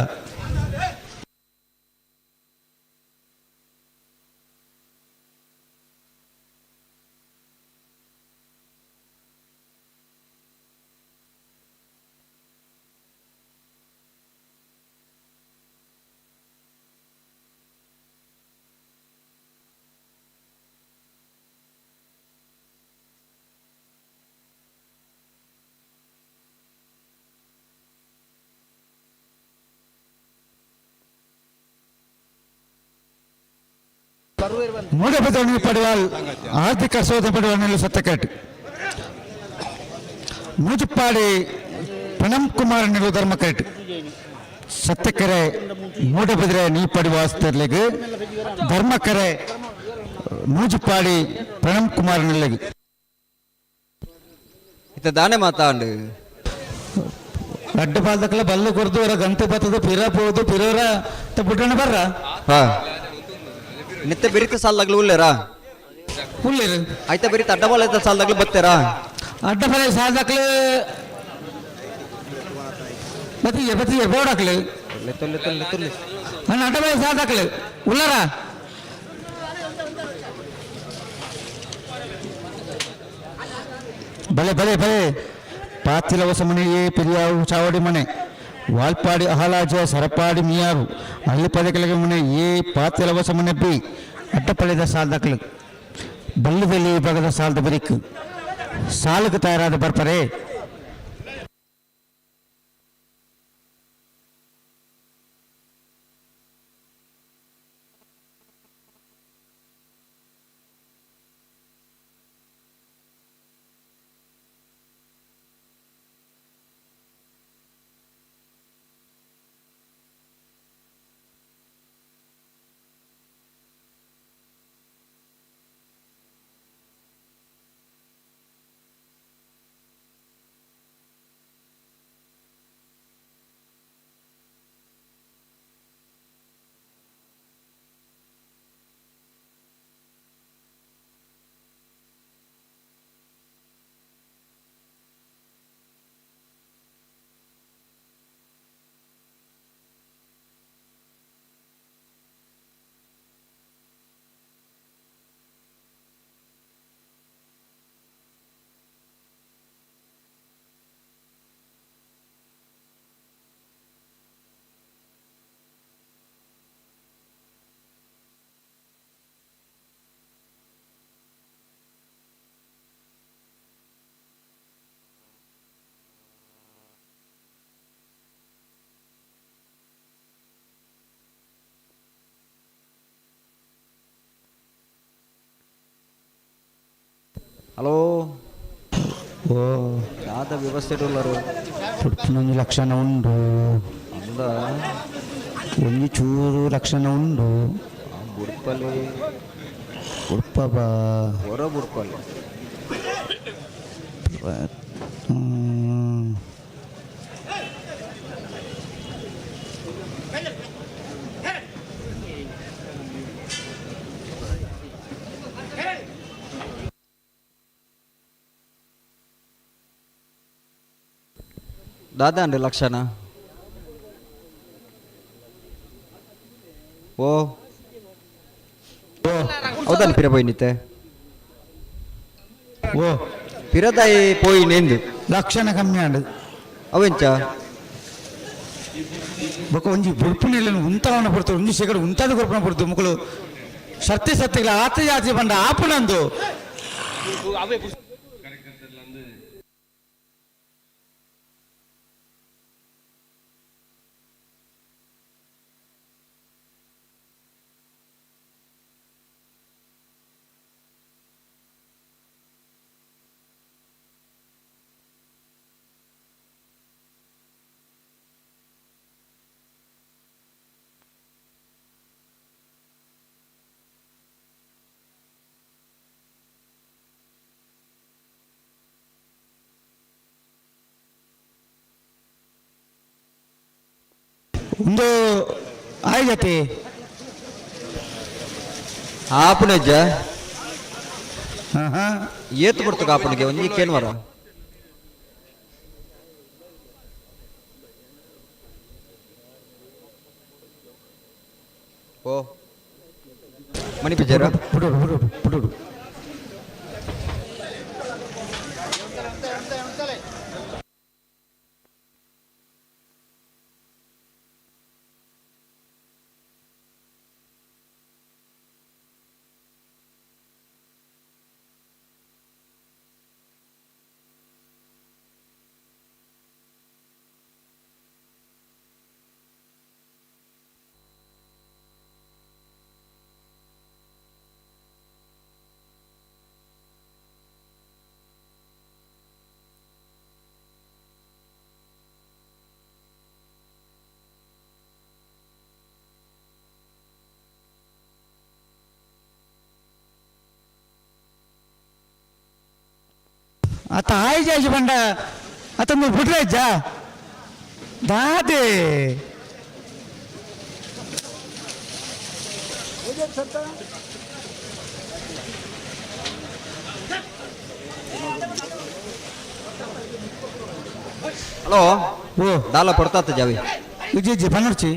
ಮೂಡಬದವನಿಗೆ ಪಡೆವಾಲ್ ಆರ್ಥಿಕ ಶೋಧನೆ ಪಡೆಯುವ ಸತ್ತಕಟ್ ಮೂಜುಪ್ಪಾಡಿ ಪ್ರಣಮ್ ಕುಮಾರ್ ನಿಲು ಧರ್ಮಕಟ್ ಸತ್ತಕೆರೆ ಮೂಡಬಿದ್ರೆ ನೀ ಪಡಿವಾಸ್ತರ್ಲಿಗೆ ಧರ್ಮಕರೆ ಮೂಜುಪ್ಪಾಡಿ ಪ್ರಣಮ್ ಕುಮಾರ್ ನಿಲ್ಲಿಗೆ. ಇತ್ತ ದಾನೆ ಮಾತಾಂಡು ಅಡ್ಡ ಪಾಲ್ದಕ್ಕಲ್ಲ ಬಲ್ಲು ಕೊರ್ದು ಅವರ ಗಂಟೆ ಬತ್ತದ ಪಿರ ಪೋದು ಪಿರೋರ ಬುಡ್ಡಣ್ಣ ಬರ್ರ. ಹಾ ನಿತ್ಯ ಬಿರಿತ ಸಾಲ್ದಾಗ್ಲು ಉಲ್ಲೇರಾ? ಉಲ್ಲೇರು. ಆಯ್ತಾ ಬಿರಿತ ಅಡ್ಡಬಾಲ ಸಾಲ್ದಾಗ್ಲು ಬತ್ತೇರಾ? ಅಡ್ಡಬಾಲ ಸಾಲ್ದಾಗ್ಲು ಬತ್ತಿಗೆ ಬತ್ತಿಗೆ ಬೋಡಾಕ್ಲು. ತೊಲ್ಲೆ ತೊಲ್ಲೆ ತೊಲ್ಲೆ. ನನ್ನ ಅಡ್ಡಬಾಲ ಸಾಲ್ದಾಕ್ಲು ಉಲ್ಲಾರ. ಭಲೆ ಭಲೆ ಭಲೆ. ಪಾತಿಲ ಹೊಸಮನೆ ಎ ಪೆರಿಯಾವು ಚಾವಡಿ ಮನೆ ವಾಲ್ಪಾಡಿ ಅಹಲಾಜ ಸರಪಾಡಿ ಮಿಯಾರು ಅಲ್ಲಿ ಪದಕಲಿಗೆ ಮನೆ ಎ ಪಾತಿಲ ಹೊಸಮನೆ ಬಿ ಅಡ್ಡಪಳ್ಳಿದ ಸಾಲ್ದಕ್ಲು ಬಲ್ಲುದಲ್ಲಿ ವಿಭಾಗದ ಸಾಲದ ಬರಿಕ್ ಸಾಲಕ್ಕೆ ತಯಾರಾದ ಬರ್ಪರೆ. ಹಲೋ. ಓ ದಾದ ವ್ಯವಸ್ಥೆ ಉಳ್ಳರು. ಪುಡ್ಪುನೊಂಜಿ ಲಕ್ಷಣ ಉಂಡು. ಅಂದ ಒಂಜಿ ಚೂರು ಲಕ್ಷಣ ಉಂಡು. ಬುಡ್ಪಲ್ಲಿ ಬುಡ್ಪ ಬಾ ಹೊರ ಬುಡ್ಪಲ್ಲಿ. ದಾದಾ ಅಂడి ಲಕ್ಷಣ. ಓ ಹೌದಲ್ಲ ಪಿರ ಪೋಯಿನಿತ್ತೆ? ಓ ಪಿರದಾಯಿ ಪೋಯಿ ನೆಂದು ಲಕ್ಷಣ ಕಮ್ಮಿ ಆಂಡ್. ಅವೆಂಚ ಬೊಕ ಒಂಜಿ ಬುಡ್ಪುನೆಲ್ಲ ಉಂತಾವನ ಪಡ್ತು ಒಂಜಿ ಸೆಗಡು ಉಂತಾದ ಕೊರ್ಪುನ ಪಡ್ತು ಮುಕುಲು. ಸತ್ಯ ಸತ್ಯಗಳ ಆತ ಜಾತಿ ಬಂಡ ಆಪುನಂದು. ಒಂದು ಆಯ್ಜತಿ ಆಪುನಜ್ಜ ಏತ್ ಬರ್ತಕ ಆಪುನಿಗೆ ಒಂಜಿ ಕೇನ್ವರ ಓ ಮಣಿ ಪಿಜರ ಪುಡುಡು ಪುಡುಡು ಪುಡುಡು. ಆತ ಆಯ್ಜ ಬಂಡ ಆತ ನೀವು ಬಿಟ್ರೆ ಅಜ್ಜ ದಾದೆ. ಹಲೋ, ದಾಲ ಪಡ್ತಾತ ಜಾವಿ. ಇಜ್ಜಿ ಇಜ್ಜಿ ಪನ್ನರ್ಚಿ.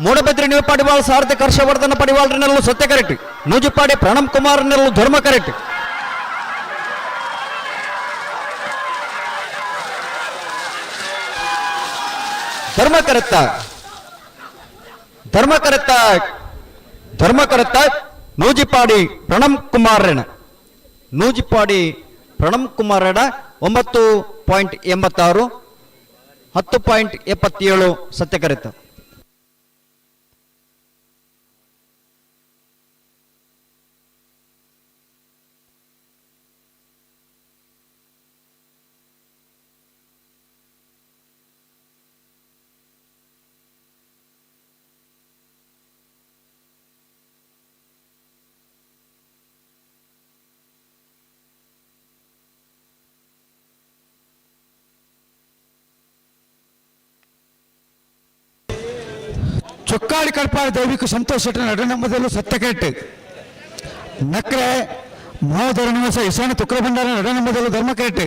ಮೂಡಬಿದ್ರಿ ನೀವು ಪಡಿವಾಳ್ ಸಾರ್ಥಕ ಹರ್ಷವರ್ಧನ ಪಡಿವಾಳ್ರನ್ನೆಲ್ಲೂ ಸತ್ಯ ಕರೆಕ್ಟ್. ನೂಜುಪಾಡಿ ಪ್ರಣಮ್ ಕುಮಾರ್ನೆಲ್ಲೂ ಧರ್ಮ ಕರೆಕ್ಟ್. ಧರ್ಮ ಕರೆತ್ತ ಧರ್ಮ ಕರೆತ್ತ ಧರ್ಮ ಕರೆತ್ತ ನೂಜಿಪಾಡಿ ಪ್ರಣಮ್ ಕುಮಾರ್ರೇಣ ನೂಜಿಪಾಡಿ ಪ್ರಣಮ್ ಕುಮಾರ್ರೇಣ 9.86 10.77 ಸತ್ಯ ಕರೆತ್ತ. ಚೊಕ್ಕಾಡಿ ಕಡ್ಪಾಡಿ ದೈವಿಕ ಸಂತೋಷ ಶೆಟ್ಟರ ನಡುನಂಬದಲ್ಲೂ ಸತ್ಯ ಕೆಟ್ಟು. ನಕ್ರೆ ಮಹೋದರ ನಿವಾಸ ಈಶಾನ್ಯ ತುಕ್ರ ಭಂಡಾರ ನಡುನಂಬದಲ್ಲೂ ಧರ್ಮ ಕೆಟ್ಟು.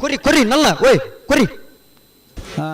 ಕುರಿ ಕುರಿ ನಲ್ಲ ಓಯ್ ಕುರಿ. ಹಾ.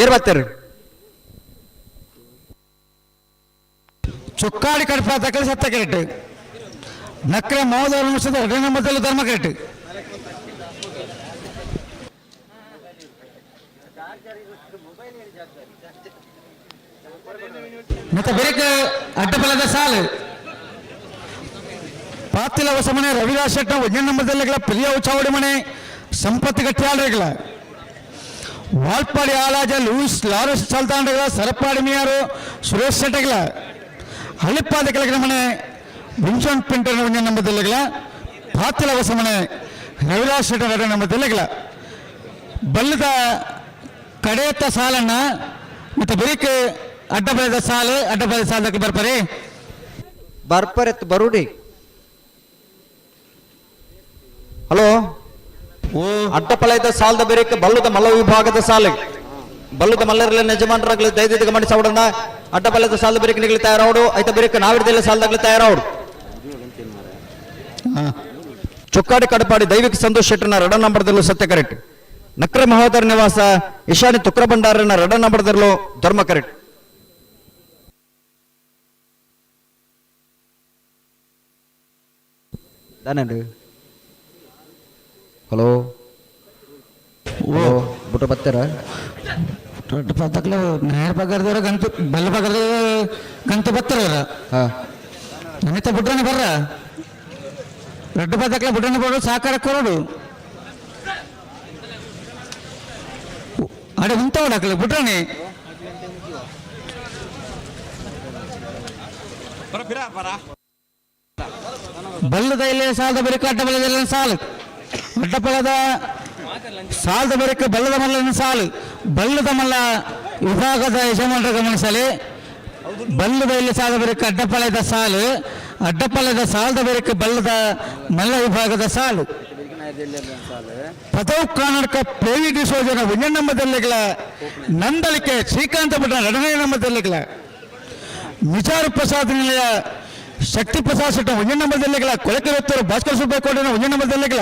ಏರ್ ಬತ್ತಾರೆ? ಚೊಕ್ಕಾಡಿ ಕಡಪ ತಕಲಿ ಸತ್ತ ಕರೆಕ್ಟ್. ನಕ್ರೆ ಮಹೋದರ ನಿಮಿಷದ ಎರಡನೇ ನಂಬರ್ದಲ್ಲಿ ಧರ್ಮ ಕರೆಕ್ಟ್. ಮತ್ತೆ ಬೇರೆ ಅಡ್ಡಬಲದ ಸಾಲು ಪಾತಿಲ ಹೊಸಮನೆ ರವಿದಾಸ್ ಶೆಟ್ಟ ಒಂದನೇ ನಂಬರ್ದಲ್ಲಿ ಪಿರಿಯ ಚಾವಡಿ ಮನೆ ಸಂಪತ್ತು ಗಟ್ಟಿಯಾಳ್ರಿಗಳ ವಾಲ್ಪಾಡಿ ಆಲಾಜ ಲೂಯಿಸ್ ಲಾರೆಸ್ ಚಲ್ತಾಂಡ್ರಿಗಳ ಸರಪಾಡಿ ಮಿಯಾರು ಸುರೇಶ್ ಶೆಟ್ಟಗಳ ಹಳ್ಳಿಪಾದ ಕೆಳಗಿನ ಮನೆ ವಿನ್ಸೆಂಟ್ ಪಿಂಟರ್ ಒಂದನೇ ನಂಬರ್ದಲ್ಲಿಗಳ ಪಾತಿಲ ಹೊಸಮನೆ ರವಿದಾಸ್ ಶೆಟ್ಟರ್ ಎರಡನೇ ನಂಬರ್ದಲ್ಲಿಗಳ ಬಲ್ಲದ ಕಡೆಯತ್ತ ಸಾಲನ್ನ ಮತ್ತೆ ಬೆರಿಕೆ ಅಡ್ಡ ಬೆಳೆದ ಸಾಲು ಅಡ್ಡ ಬೆಳೆದ ಸಾಲದಕ್ಕೆ ಬರ್ಪರಿ ಬರ್ಪರೆತ್ ಬರುಡಿ. ಹಲೋ, ಅಡ್ಡಪಲಯದ ಸಾಲದ ಬೇರೆ ಬಲ್ಲದ ಮಲ್ಲ ವಿಭಾಗದ ಸಾಲು ಬಲ್ಲದ ಮಲ್ಲರಲ್ಲಿ ಯಜಮಾನರಾಗಲಿ ದಯದಿದ್ದ ಗಮನಿಸವಡನ್ನ. ಅಡ್ಡಪಲಯದ ಸಾಲದ ಬೇರೆ ನಿಗಲಿ ತಯಾರಾವಡು ಐತ ಬೇರೆ ನಾವಿಡದೆಲ್ಲ ಸಾಲದಾಗಲಿ ತಯಾರಾವಡು. ಚೊಕ್ಕಾಡಿ ಕಡಪಾಡಿ ದೈವಿಕ ಸಂತೋಷ್ ಶೆಟ್ಟರ್ನ ರಡ ನಂಬರ್ದಲ್ಲೂ ಸತ್ಯ ಕರೆಕ್ಟ್. ನಕ್ರ ಮಹೋದರ ನಿವಾಸ ಈಶಾನಿ ತುಕ್ರ ಭಂಡಾರನ ರಡ ನಂಬರ್ದಲ್ಲೂ ಧರ್ಮ ಕರೆಕ್ಟ್. ದಾನಂಡು. ಹಲೋ, ಓ ಬುಟ್ಟ ಬತ್ತಾರ? ದೊಡ್ಡ ಪತ್ತಕ್ಲೆ ನೇರ ಪಗರ್ದವ್ರ ಗಂತು ಬಲ್ಲ ಪಗರ್ದ ಗಂತು ಬತ್ತಾರ. ನಮಿತ ಬುಡ್ರನೆ ಬರ್ರ ದೊಡ್ಡ ಪತ್ತಕ್ಲೆ ಬುಡ್ರನೆ ಬರೋಡು ಸಾಕಾರ ಕೊರಡು ಅಡೆ ಉಂತಾವಡಕ್ಲೆ ಬುಡ್ರನೆ. ಬಲ್ಲದ ಇಲ್ಲಿ ಸಾಲದ ಬರಿಕ ಅಡ್ಡ ಬಲ್ಲದ ಸಾಲು ಅಡ್ಡಪಲದ ಸಾಲದ ಬರಿಕ ಬಲ್ಲದ ಮಲ್ಲನ ಸಾಲು ಬಲ್ಲದ ಮಲ್ಲ ವಿಭಾಗದ ಯಜಮಾನರ ಗಮನಿಸಲಿ. ಬಲ್ಲದ ಇಲ್ಲಿ ಸಾಲದ ಬರಿಕ ಅಡ್ಡಪಲದ ಸಾಲು ಅಡ್ಡಪಲದ ಸಾಲದ ಬರಿಕ ಬಲ್ಲದ ಮಲ್ಲ ವಿಭಾಗದ ಸಾಲು. ಪದವು ಕರ್ನಾಟಕ ಪ್ರೇವಿ ಡಿಸೋಜನ ಒಂದನೇ ನಂಬರ್ದಲ್ಲಿಗಳ ನಂದಳಿಕೆ ಶ್ರೀಕಾಂತ ಭಟ್ಟ ಎರಡನೇ ನಂಬರ್ದಲ್ಲಿಗಳ ವಿಚಾರ ಪ್ರಸಾದ್ ನಿಲಯ ಶಕ್ತಿ ಪ್ರಸಾದ್ ಶೆಟ್ಟ ಒಂದನೇ ನಂಬರ್ದಲ್ಲಿಗಳ ಕೊಳಕೆರತ್ತೂರು ಭಾಸ್ಕರ ಸುಬ್ಬಯ್ಯ ಒಂದನೇ ನಂಬರ್ದಲ್ಲಿಗಳ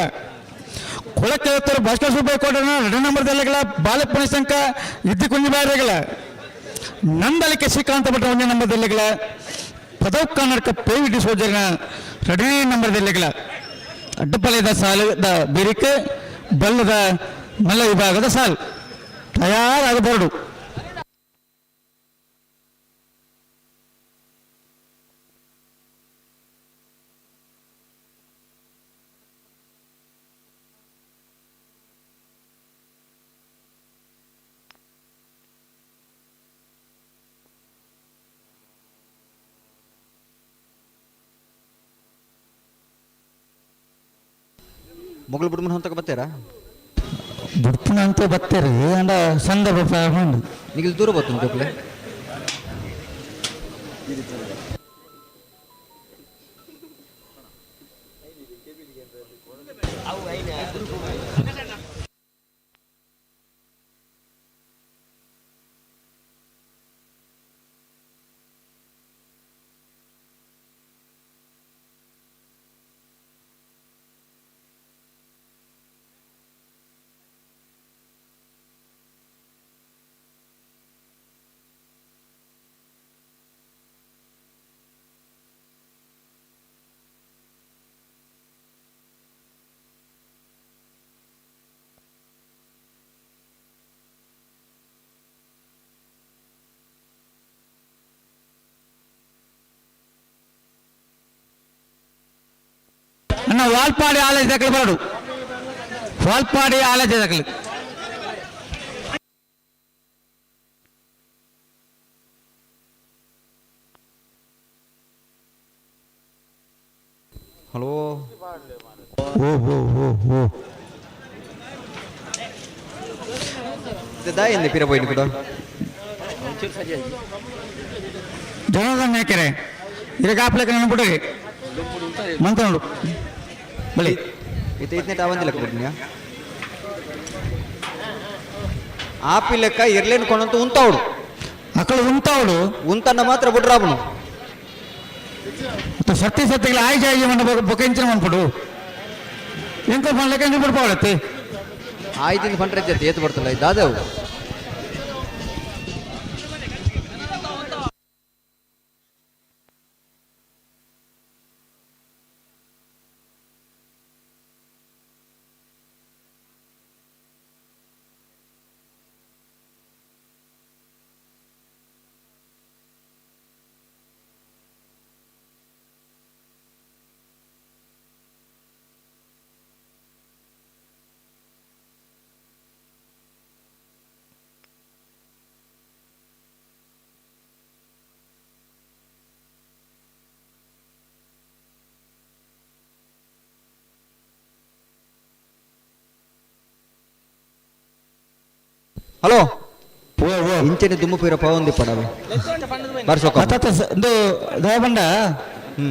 ಕೊಳಕೆರತ್ತೂರು ಭಾಸ್ಕರ ಸುಬ್ಬಯ್ಯ ಎರಡನೇ ನಂಬರ್ದಲ್ಲಿಗಳ ಬಾಲಪ್ಪನ ಸಂಕ ಇದ್ದಿ ಕುಂಜಿಬಾರಿಗಳ ನಂದಳಿಕೆ ಶ್ರೀಕಾಂತ ಭಟ್ಟ ಒಂದನೇ ನಂಬರ್ದಲ್ಲಿಗಳ ಪದವು ಕರ್ನಾಟಕ ಪೇವಿ ಡಿಸೋಜನ ಎರಡನೇ ನಂಬರ್ದಲ್ಲಿಗಳ ಅಡ್ಡಪಲಯದ ಸಾಲು the ಬಿರಿಕೆ ಬಲ್ಲದ ಮಲ್ಲ ವಿಭಾಗದ ಸಾಲು ತಯಾರಾಗಬಾರದು. ಮೊಗಲು ಬುಡ್ಮನ್ ಹಂತಕ ಬತ್ತೀರಾ? ಬುಡ್ಪುನ ಅಂತ ಬತ್ತೀರಿ ಅಂಡ ಸಂದರ್ಭ ಉಂಡು. ನಿಗಿಲ್ ದೂರ ಬತ್ತು ಜೋಕ್ಲೆ. ಅಣ್ಣ ವಾಲ್ಪಾಡಿ ಆಲಯ ದಕ್ಕಲು ಬರಡು ವಾಲ್ಪಾಡಿ ಆಲಯ ದಕ್ಕಲು. ಹಲೋ, ಓ ಓ ಓ ಓ ದಾಯಿಂದ ಪಿರ ಪೋಯಿನ ಕೂಡ ಜನದ ಮೇಕೆರೆ ಇರ ಕಾಪ್ಲಕ್ಕೆ ನನ್ನ ಬಿಡ್ರಿ ಮಂತನೋಡು ಬಳಿ ಇತ್ತ ಇತ್ನೆ ಟಾವಂದಿ ಲೆಕ್ಕ ಬಿಡ್ನಿಯ ಆಪಿ ಲೆಕ್ಕ ಇರ್ಲೇನು ಕೊಂಡಂತ ಉಂತಾವಡು ಅಕ್ಕಳು ಉಂತಾವಡು ಉಂತನ್ನ ಮಾತ್ರ ಬಿಡ್ರಾಬನು. ಮತ್ತು ಸತ್ಯ ಸತ್ಯಗಳ ಆಯ್ಕೆ ಆಗಿ ಮಣ್ಣ ಬೊಕೆಂಚಿನ ಮನ್ಪಡು ಎಂತ ಮಾಡ್ಲಿಕ್ಕೆ ಎಂಚ ಬಿಡ್ಪಾವಳತ್ತೆ ಆಯ್ತಿಂದ ಫಂಡ್ರೆ ಜೊತೆ ಏತು ಬರ್ತಲ್ಲ ದಾದವು. ಹಲೋ, ಇಂಚನೆ ದುಮ್ಮು ಪೀರ ಪವಂದಿ ಪಡವೆ ಬರ್ಸೋಕ. ಅತ್ತ ಇಂದು ದಯಬಂಡ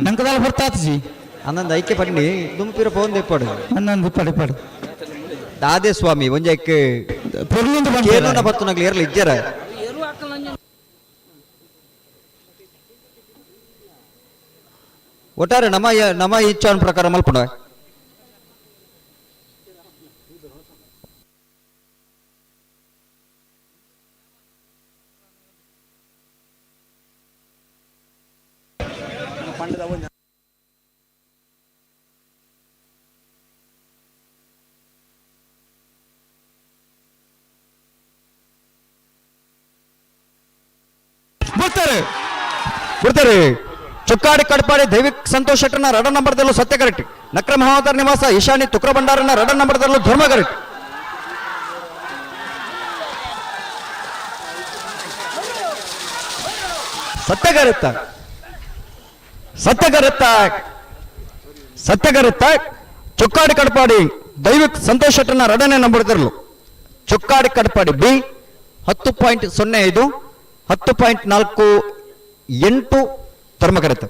ನಂಕದಾಲ ಬರ್ತಾತ್ಜಿ. ಅಂದಂದ ಐಕೆ ಪಂಡಿ ದುಮ್ಮು ಪೀರ ಪವಂದಿ ಪಡು. ಅನ್ನಂದು ಇಪ್ಪಡು ಇಪ್ಪಡು. ದಾದೆ ಸ್ವಾಮಿ ಒಂಜೈಕ್ ಪೊರ್ಲುಂದು ಪಂಡ ಕೇನುನ ಬತ್ತುನಗ್ಲು ಏರ್ಲ ಇಜ್ಜರ. ಒಟ್ಟಾರೆ ನಮ್ಮ ನಮ್ಮ ಇಚ್ಛಾನ್ ಪ್ರಕಾರ ಮಲ್ಪುಂಡ. ಬರ್ತಾರೆ ಬಿಡ್ತಾರೆ. ಚೊಕ್ಕಾಡಿ ಕಡ್ಪಾಡಿ ದೈವಿಕ್ ಸಂತೋಷ್ ಶೆಟ್ಟರ್ನ ರಡ ನಂಬರ್ದಲ್ಲೂ ಸತ್ಯ ಕರೆಕ್ಟ್. ನಕ್ರ ಮಹಾವತಾರ ನಿವಾಸ ಈಶಾನಿ ತುಕ್ರ ಭಂಡಾರನ ರಡ ನಂಬರ್ದಲ್ಲೂ ಧರ್ಮ ಕರೆಕ್ಟ್. ಸತ್ಯಗರುತ್ತ ಸತ್ಯಗರುತ್ತ ಸತ್ಯಗರುತ್ತ. ಚೊಕ್ಕಾಡಿ ಕಡ್ಪಾಡಿ ದೈವಿಕ್ ಸಂತೋಷ್ ಶೆಟ್ಟರ್ನ ರಡನೆ ನಂಬರ್ದಲ್ಲೂ ಚೊಕ್ಕಾಡಿ ಕಡ್ಪಾಡಿ ಬಿ 10.05, 10.48 ಧರ್ಮಕರೆತ.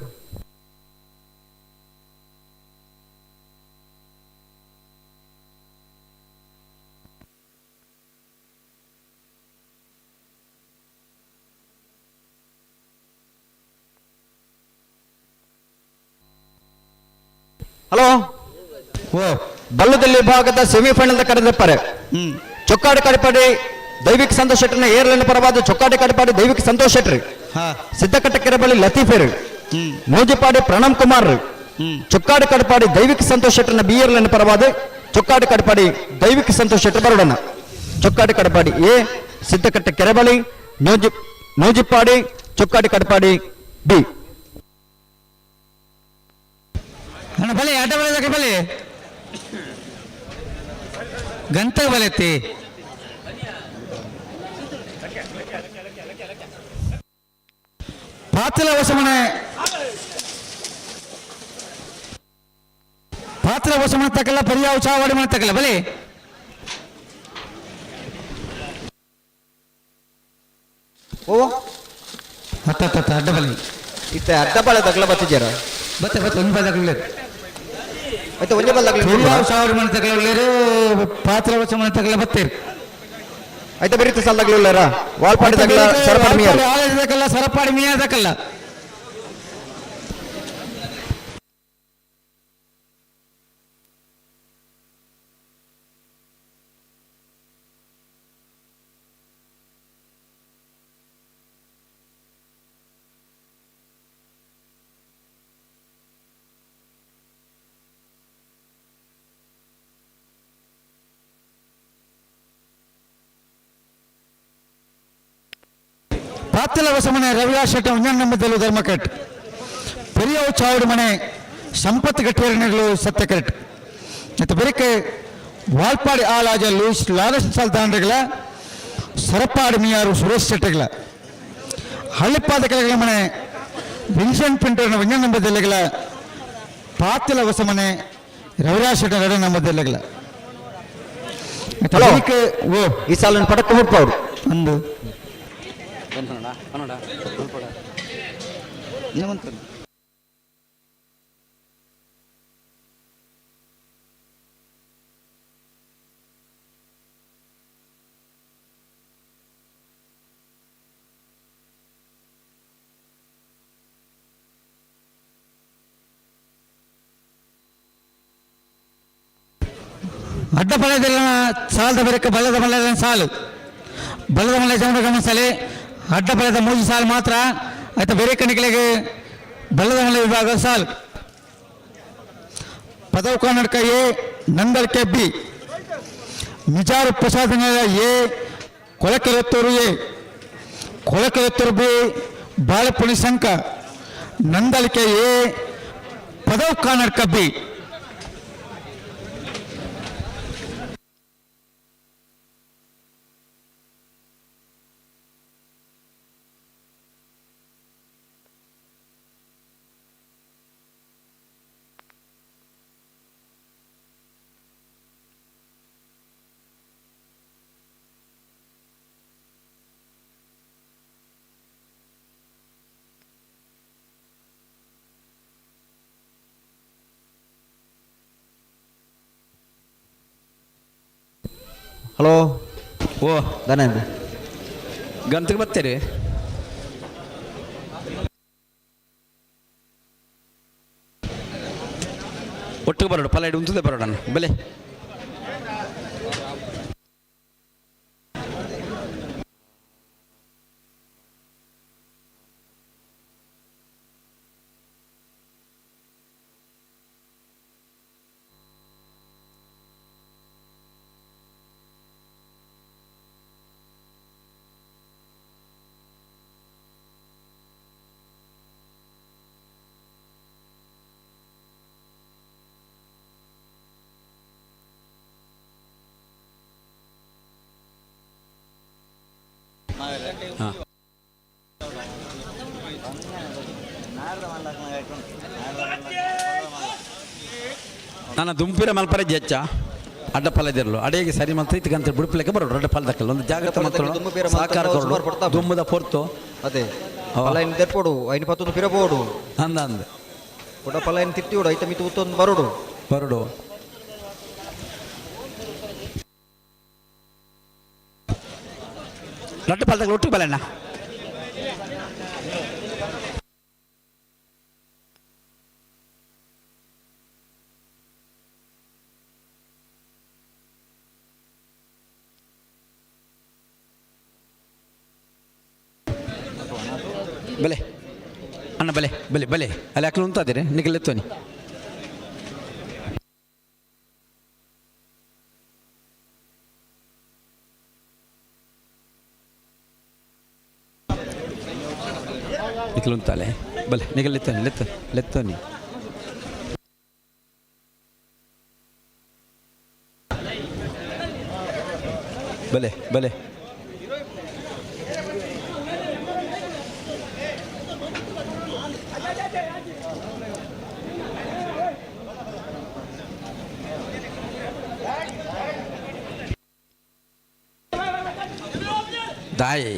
ಹಲೋ, ಬಲ್ಲದಲ್ಲಿ ಭಾಗದ ಸೆಮಿಫೈನಲ್ ಕರೆದಿರ್ತಾರೆ. ಚೊಕ್ಕಾಡಿ ಕಡಪಾಡಿ ದೈವಿಕ್ ಸಂತೋಷ್ ಶೆಟ್ಟರ್ನ ಏರ್ಲೈನ್ ಪರವಾದ ಚೊಕ್ಕಾಡಿ ಕಡಪಾಡಿ ದೈವಿಕ್ ಸಂತೋಷ್ ಶೆಟ್ಟರ್, ಸಿದ್ದಕಟ್ಟ ಕೆರೆಬಳ್ಳಿ ಲತೀಫೆರ್, ಮೂಜಿಪಾಡಿ ಪ್ರಣಮ್ ಕುಮಾರ್. ಚೊಕ್ಕಾಡಿ ಕಡಪಾಡಿ ದೈವಿಕ್ ಸಂತೋಷ್ ಶೆಟ್ಟರ್ನ ಬಿ ಏರ್ಲೈನ್ ಪರವಾದ ಚೊಕ್ಕಾಡಿ ಕಡಪಾಡಿ ದೈವಿಕ್ ಸಂತೋಷ್ ಶೆಟ್ಟರ್ ಬರೋಣ. ಚೊಕ್ಕಾಡಿ ಕಡಪಾಡಿ ಎ, ಸಿದ್ದಕಟ್ಟ ಕೆರೆಬಳಿ ನೂಜಿಪಾಡಿ ಚೊಕ್ಕಾಡಿ ಕಡಪಾಡಿ ಬಿ. ಅಣ್ಣ ಬಲೆ ಆಟ ಬಲೆ ಬಲೆ ಗಂತ ಬಲೆತ್ತಿ. ಪಾತಿಲ ವಸಮನೆ ಪಾತಿಲ ವಸಮನೆ ತಕಲ್ಲ ಪರ್ಯಾವ ಚಾವಾಡಿ ಮನೆ ತಕಲ್ಲ ಬಲೆ. ಓ ಹತ್ತ ಹತ್ತ ಅಡ್ಡ ಬಲೆ. ಇತ್ತೆ ಅಡ್ಡ ಬಳೆ ತಗಲ ಬತ್ತಿದ್ದೀರ. ಬತ್ತೆ ಬತ್ತೆ ಒಂದು ಬಲೆ ತಗಲ. ಮತ್ತೆ ಒಂದೇ ಬಲ್ ತಗಲ. ಪರ್ಯಾವ ಚಾವಾಡಿ ಮನೆ ತಗಲ ಪಾತಿಲ ವಸಮನೆ ತಗಲ ಬತ್ತೀರಿ. ಐತೆ ಬರೀತ ಸಾಲ ತಗಲಿಲ್ಲಾರ ವಾಲ್ಪಾಡಿ ತಗಲ ಸರಪಾಡಿ ಮಿಯರ್. ತಕಲ್ಲ ಸರಪಾಡಿ ಮಿಯಾ ತಕಲ್ಲ. ಪಾತಿಲ ವಸಮನೆ ರವಿರಾಜ್ ಶೆಟ್ಟಿ ಒಂಜಣ್ಣಂಬದಲ್ಲೂ ಧರ್ಮಕಟ್ ಪೆರಿಯವು ಚಾವಡಿ ಮನೆ ಸಂಪತ್ತು ಗಟ್ಟಿಯರಣಗಳು ಸತ್ಯ ಕರೆಕ್ಟ್. ಮತ್ತು ಬೆರಕೆ ವಾಲ್ಪಾಡಿ ಆಲಾಜ ಲೂಸ್ ಲಾರೆನ್ಸ್ ಸಾಲ್ದಾಂಡ್ರಿಗಳ ಸರಪಾಡಿ ಮಿಯಾರು ಸುರೇಶ್ ಶೆಟ್ಟಿಗಳ ಹಳ್ಳಿಪಾದ ಕೆಳಗಳ ಮನೆ ವಿನ್ಸೆಂಟ್ ಪಿಂಟರ್ನ ಒಂಜಣ್ಣಂಬದಲ್ಲಿಗಳ ಪಾತಿಲ ವಸಮನೆ ರವಿರಾಜ್ ಶೆಟ್ಟಿ ಎರಡನ್ನಂಬದಲ್ಲಿಗಳ. ಹಲೋ. ಓ ಈ ಸಾಲನ್ನು ಪಡಕ್ಕೆ ಹುಡ್ಪವ್ರು. ಒಂದು ಅಡ್ಡ ಪಳೆದೆಲ್ಲ ಸಾಲದ ಬರಕ್ಕೆ ಬಲ್ಲದ ಮಲ್ಲದ ಸಾಲು ಬಲ್ಲದ ಮಲ್ಲ ಜನರ ಗಮನಿಸಲಿ. ಅಡ್ಡ ಪಳೆದ ಮೂಜಿ ಸಾಲು ಮಾತ್ರ ಆಯ್ತಾ. ಬೇರೆ ಕಣಿಗಳಿಗೆ ಬಲ್ಲದ ಮಲ್ಲ ವಿಭಾಗ ಸಾಲು. Padavu Karnataka A, Nandalike B, Mijar Prasad A, Kolakerettur A, Kolakerettur B, Balapuni Shankha, Nandalike A, Padavu Karnataka B. Hello. ಓ ಧನ್ಯವಾದ. ಗಂತಕ್ಕೆ ಬರ್ತೀರಿ? ಒಟ್ಟಿಗೆ ಬರೋಣ, ಪಲ್ಲ ಇಡು ಉಂತದೆ ಬರೋಣ ಬೆಲೆ. ಹಾಂ ನನ್ನ ದುಂಪಿರ ಮಲ್ಪರೆ ಜಚ್ಚ ಅಡ್ಡ ಫಲದಿರಲು ಅಡಿಗೆ ಸರಿ ಮಲ್ತ ಇತ್ಕಂತ ಬಿಡುಪಲೆಕ್ಕ ಬರೋಡು ಅಡ್ಡ ಫಲದಕ್ಕಲ್ಲ ಒಂದು ಜಾಗ್ರತೆ ಮಾತ್ರ ಸಹಕಾರ ಕೊರಡು ದುಂಬುದ ಪೊರ್ತು. ಅದೇ ಫಲ ಇನ್ ದೆಪ್ಪೊಡು ಐನ್ ಪತ್ತೊಂದು ಪಿರ ಪೋಡು. ಅಂದ ಅಂದ. ಕುಡ ಫಲ ಇನ್ ತಿಟ್ಟಿಯೋಡು ಐತ ಮಿತ್ತು ಉತ್ತೊಂದು ಬರೋಡು. ಬರೋಡು. ಲಡ್ಡು ಫಲದಾಗ ಒಟ್ಟು ಬಲಣ್ಣ. ಬಲೆ ಅಣ್ಣ ಬಲೆ ಬಲೆ ಬಲೆ ಅಲ್ಲಿ ಯಾಕೆ ಉಂತಾದಿರಿ ನಿಗಲೆತ್ತೋನಿ. ನಿಖಲ್ ಉಂತಾಲೆ ಬಲೆ ನಿಗಲೆತ್ತೋನಿ ಲೆತ್ತ ಲೆತ್ತೋನಿ. ಬಲೆ ಬಲೆ ದಾಯಿ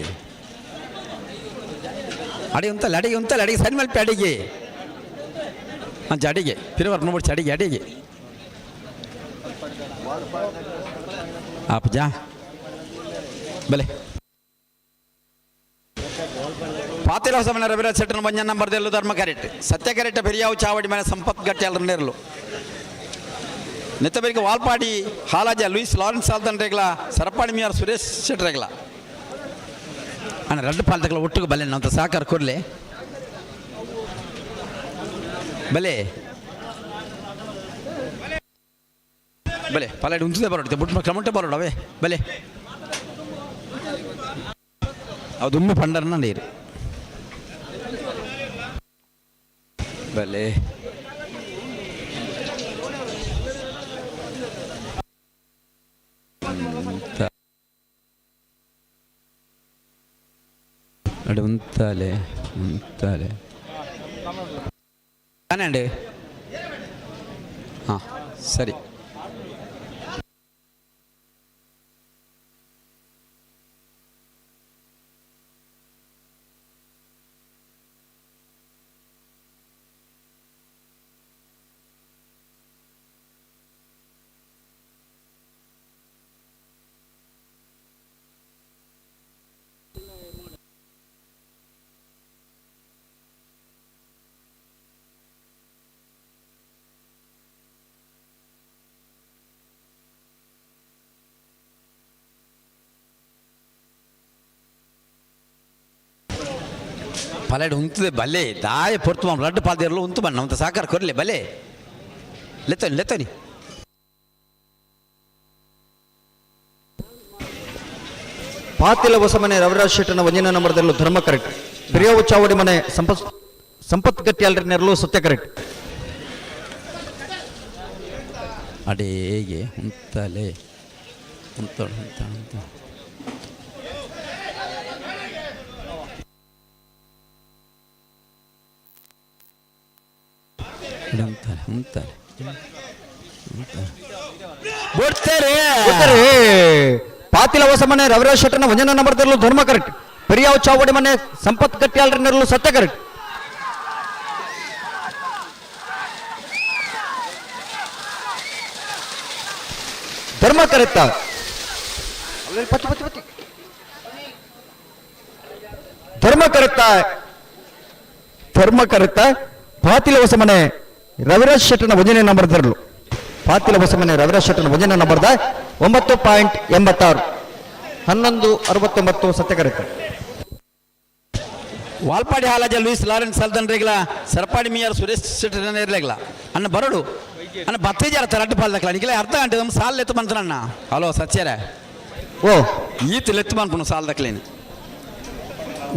ಅಡಿ ಉಂತಲ್ಲ ಅಡಿಗೆ ಉಂತಲ್ಲ ಅಡಿಗೆ ಸರಿ ಮಲ್ಪ ಅಡಿಗೆ ಅಂಚ ಅಡಿಗೆ ಪಿರವರ್ ನೋಡ್ಸಿ ಅಡಿಗೆ ಅಡಿಗೆ ಆಪಜಾ ಬಲೆ ಪಾತಿಲ ಹೊಸಮನೆ ರವಿರಾಜ್ ಶೆಟ್ಟನ ಬಂಜನ ನಂಬರ್ದೆಲ್ಲು ಧರ್ಮ ಕರೆಕ್ಟ್ ಸತ್ಯ ಕರೆಕ್ಟ್ ಪೆರಿಯಾವು ಚಾವಡಿ ಮನೆ ಸಂಪತ್ ಗಟ್ಟಿ ಅಲ್ಲರ ನೇರಲು ನೆತ್ತಬೆರಿಗೆ ವಾಲ್ಪಾಡಿ ಹಾಲಾಜ ಲೂಯಿಸ್ ಲಾರೆನ್ಸ್ ಆಲ್ದನ್ ರೇಗ್ಲ ಸರಪಾಡಿ ಮಿಯಾರ್ ಸುರೇಶ್ ಶೆಟ್ ರೇಗ್ಲ ಅಣ್ಣ ರಡ್ಡು ಪಾಲ್ತಗಳ ಒಟ್ಟಿಗೆ ಬಲೆ ಅಂತ ಸಹಕಾರ ಕೊಡಲಿ ಬಲೆ ಬಲೆ ಪಲಾಡಿ ಉಂಚದೆ ಬರೋಡುತ್ತೆ ಬುಟ್ ಕ್ರಮಟೆ ಬರೋಡು ಅವೇ ಬಲೆ ಅವು ದುಮ್ಮು ಪಂಡರ್ನ ನೀರು ಬಲೆ ಅಡೆ ಉಂತಾಲೆ ಉಂತಾಲೆ ತಾನೇ ಹಾಂ ಸರಿ. ಪಲಾಡ್ ಉಂತದೆ ಬಲೆ ದಾಯ ಪೊರ್ತು ಮಾಮ್ ಲಡ್ಡು ಪಾಲ್ದಿರಲು ಉಂತು ಬಣ್ಣ ಅಂತ ಸಾಕಾರ ಕೊರ್ಲೆ ಬಲೆ ಲೆತ್ತನಿ ಲೆತ್ತನಿ. ಪಾತಿಲ ಹೊಸಮನೆ ರವಿರಾಜ್ ಶೆಟ್ಟನ ಒಂದಿನ ನಂಬರ್ದಲ್ಲೂ ಧರ್ಮ ಕರೆಕ್ಟ್ ಪ್ರಿಯವು ಚಾವಡಿ ಮನೆ ಸಂಪತ್ ಸಂಪತ್ ಗಟ್ಟಿ ಅಲ್ರಿ ನೆರಳು ಸತ್ಯ ಕರೆಕ್ಟ್. ಅಡೇಗೆ ಉಂತಲೆ ಉಂತೋಡು ಉಂತ ಉಂತ ಉಂತಾಲೆ ಉಂತಾಲೆ ಬಿಡ್ತಾರೆ. ಪಾತಿಲ ಹೊಸಮನೆ ರವಿರಾಜ್ ಶೆಟ್ಟನ ಒಂದಿನ ನಂಬರ್ದಲ್ಲೂ ಧರ್ಮ ಕರೆಕ್ಟ್ ಪೆರಿಯಾವ್ ಚಾವಡಿ ಮನೆ ಸಂಪತ್ ಗಟ್ಟಿ ಅಲ್ರಿ ನೆರಳು ಸತ್ಯ ಕರೆಕ್ಟ್. ಧರ್ಮ ಕರೆಕ್ಟ್. ಪತ್ತಿ ಪತ್ತಿ ಪತ್ತಿ. ಧರ್ಮಕರತ್ತ ಧರ್ಮಕರತ್ತ ಪಾತಿಲ ಹೊಸಮನೆ ರವಿರಾಜ್ ಶೆಟ್ಟನ ಒಂದನೇ ನಂಬರ್ ದರಲು. ಪಾತಿಲ ಹೊಸಮನೆ ರವಿರಾಜ್ ಶೆಟ್ಟನ ಒಂದನೇ ನಂಬರ್ದ 9.86, 11.69 ಸತ್ಯಕರಿತ. ವಾಲ್ಪಾಡಿ ಹಾಲಾಜ ಲೂಯಿಸ್ ಲಾರೆನ್ಸ್ ಸಲ್ದನ್ರಿಗ್ಲ ಸರಪಾಡಿ ಮಿಯರ್ ಸುರೇಶ್ ಶೆಟ್ಟರ್ ಇರ್ಲೆಗ್ಲ. ಅಣ್ಣ ಬರಡು ಅಣ್ಣ, ಬತ್ತೇಜಾರ ತರಡ್ಡು ಪಾಲ್ದಕ್ಲ ನಿಖಿಲ ಅರ್ಧ ಗಂಟೆ ನಮ್ಮ ಸಾಲ್ ಎತ್ತು ಬಂತನಣ್ಣ. ಹಲೋ ಸತ್ಯರೇ. ಓ. ಈತ ಲೆತ್ತು ಮನ್ಪುನು ಸಾಲ್ ದಕ್ಲೇನು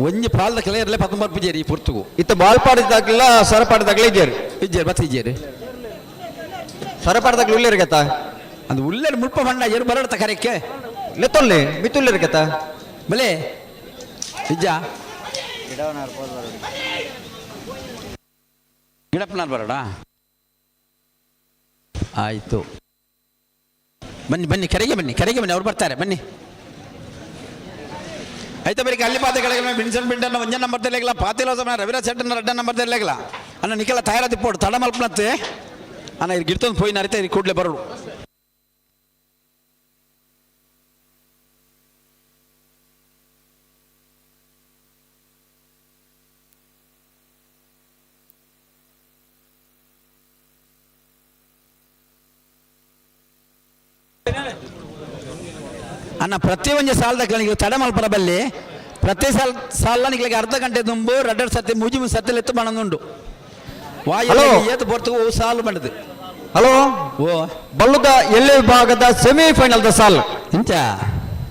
ಒಂಜಿ ಪಾಲ್ದಕ್ಲೆ ಇರ್ಲೆ ಪತ್ತೊಂಬತ್ತು ಪೂಜೇರಿ ಈ ಪುರ್ತುಗು. ಇತ್ತ ಬಾಲ್ಪಾಡಿದಾಗಲ ಸರಪಾಡಿದಾಗಲೇ ಇದ್ದೀರಿ. ಇಜ್ಜೇರು ಬತ್ತಿಜ್ಜೇರು. ಸರಪಾಡಿದಾಗಲೂ ಉಳ್ಳೇರಿ ಗತ್ತಾ? ಅದು ಉಳ್ಳೇರು ಮುಲ್ಪ ಬಂಡ ಏರು ಬರಡ್ತ ಕರೆಕ್ಕೆ. ಲೆತ್ತೊಲ್ಲೆ ಮಿತ್ತುಳ್ಳೇರಿ ಗತ್ತಾ? ಬಲೆ ಇಜ್ಜಾ ಗಿಡಪ್ಪನಾರ್ ಬರೋಡ. ಆಯಿತು, ಬನ್ನಿ ಬನ್ನಿ, ಕೆರೆಗೆ ಬನ್ನಿ, ಕೆರೆಗೆ ಬನ್ನಿ, ಅವ್ರು ಬರ್ತಾರೆ ಬನ್ನಿ. ಆಯ್ತಾ ಬರೀ ಅಲ್ಲಿ ಪಾತೆಗಳಿಗೆ ಬಿನ್ಸನ್ ಬಿಂಡನ್ನ ಒಂಜ ನಂಬರ್ ತೆಲೆಗಲ, ಪಾತಿಲ ರವಿರಾಜ್ ಶೆಟ್ಟನ ರಡ್ಡ ನಂಬರ್ ತೆಲೆಗಲ. ಅಣ್ಣ ನಿಖಲ ತಯಾರ ತಿಪ್ಪೋಡು ತಡ ಮಲ್ಪನತ್ತೆ ಅಣ್ಣ. ಇದು ಗಿರ್ತೊಂದು ಪೋಯಿ ನರಿತ ಇದು ಕೂಡಲೇ ಬರೋಡು. ಅಣ್ಣ ಪ್ರತಿ ಒಂಜಿ ಸಾಲದ ನೀವು ತಡೆ ಮಲ್ಪರ ಬಲ್ಲಿ. ಪ್ರತಿ ಸಾಲ ಸಾಲ ನಿಗಳಿಗೆ ಅರ್ಧ ಗಂಟೆ ದುಂಬು ರಡ್ಡ ಸತಿ ಮುಜಿ ಸತ್ಯ ಎತ್ತು ಬಣ್ಣದುಂಡು ವಾಯು ಹಲೋ. ಏತು ಪೊರ್ತು ಓ ಸಾಲು ಬಂಡದು. ಹಲೋ. ಓ. ಬಲ್ಲುದ ಎಲ್ಲೆ ವಿಭಾಗದ ಸೆಮಿಫೈನಲ್ the ಸಾಲ್. ಇಂಚ.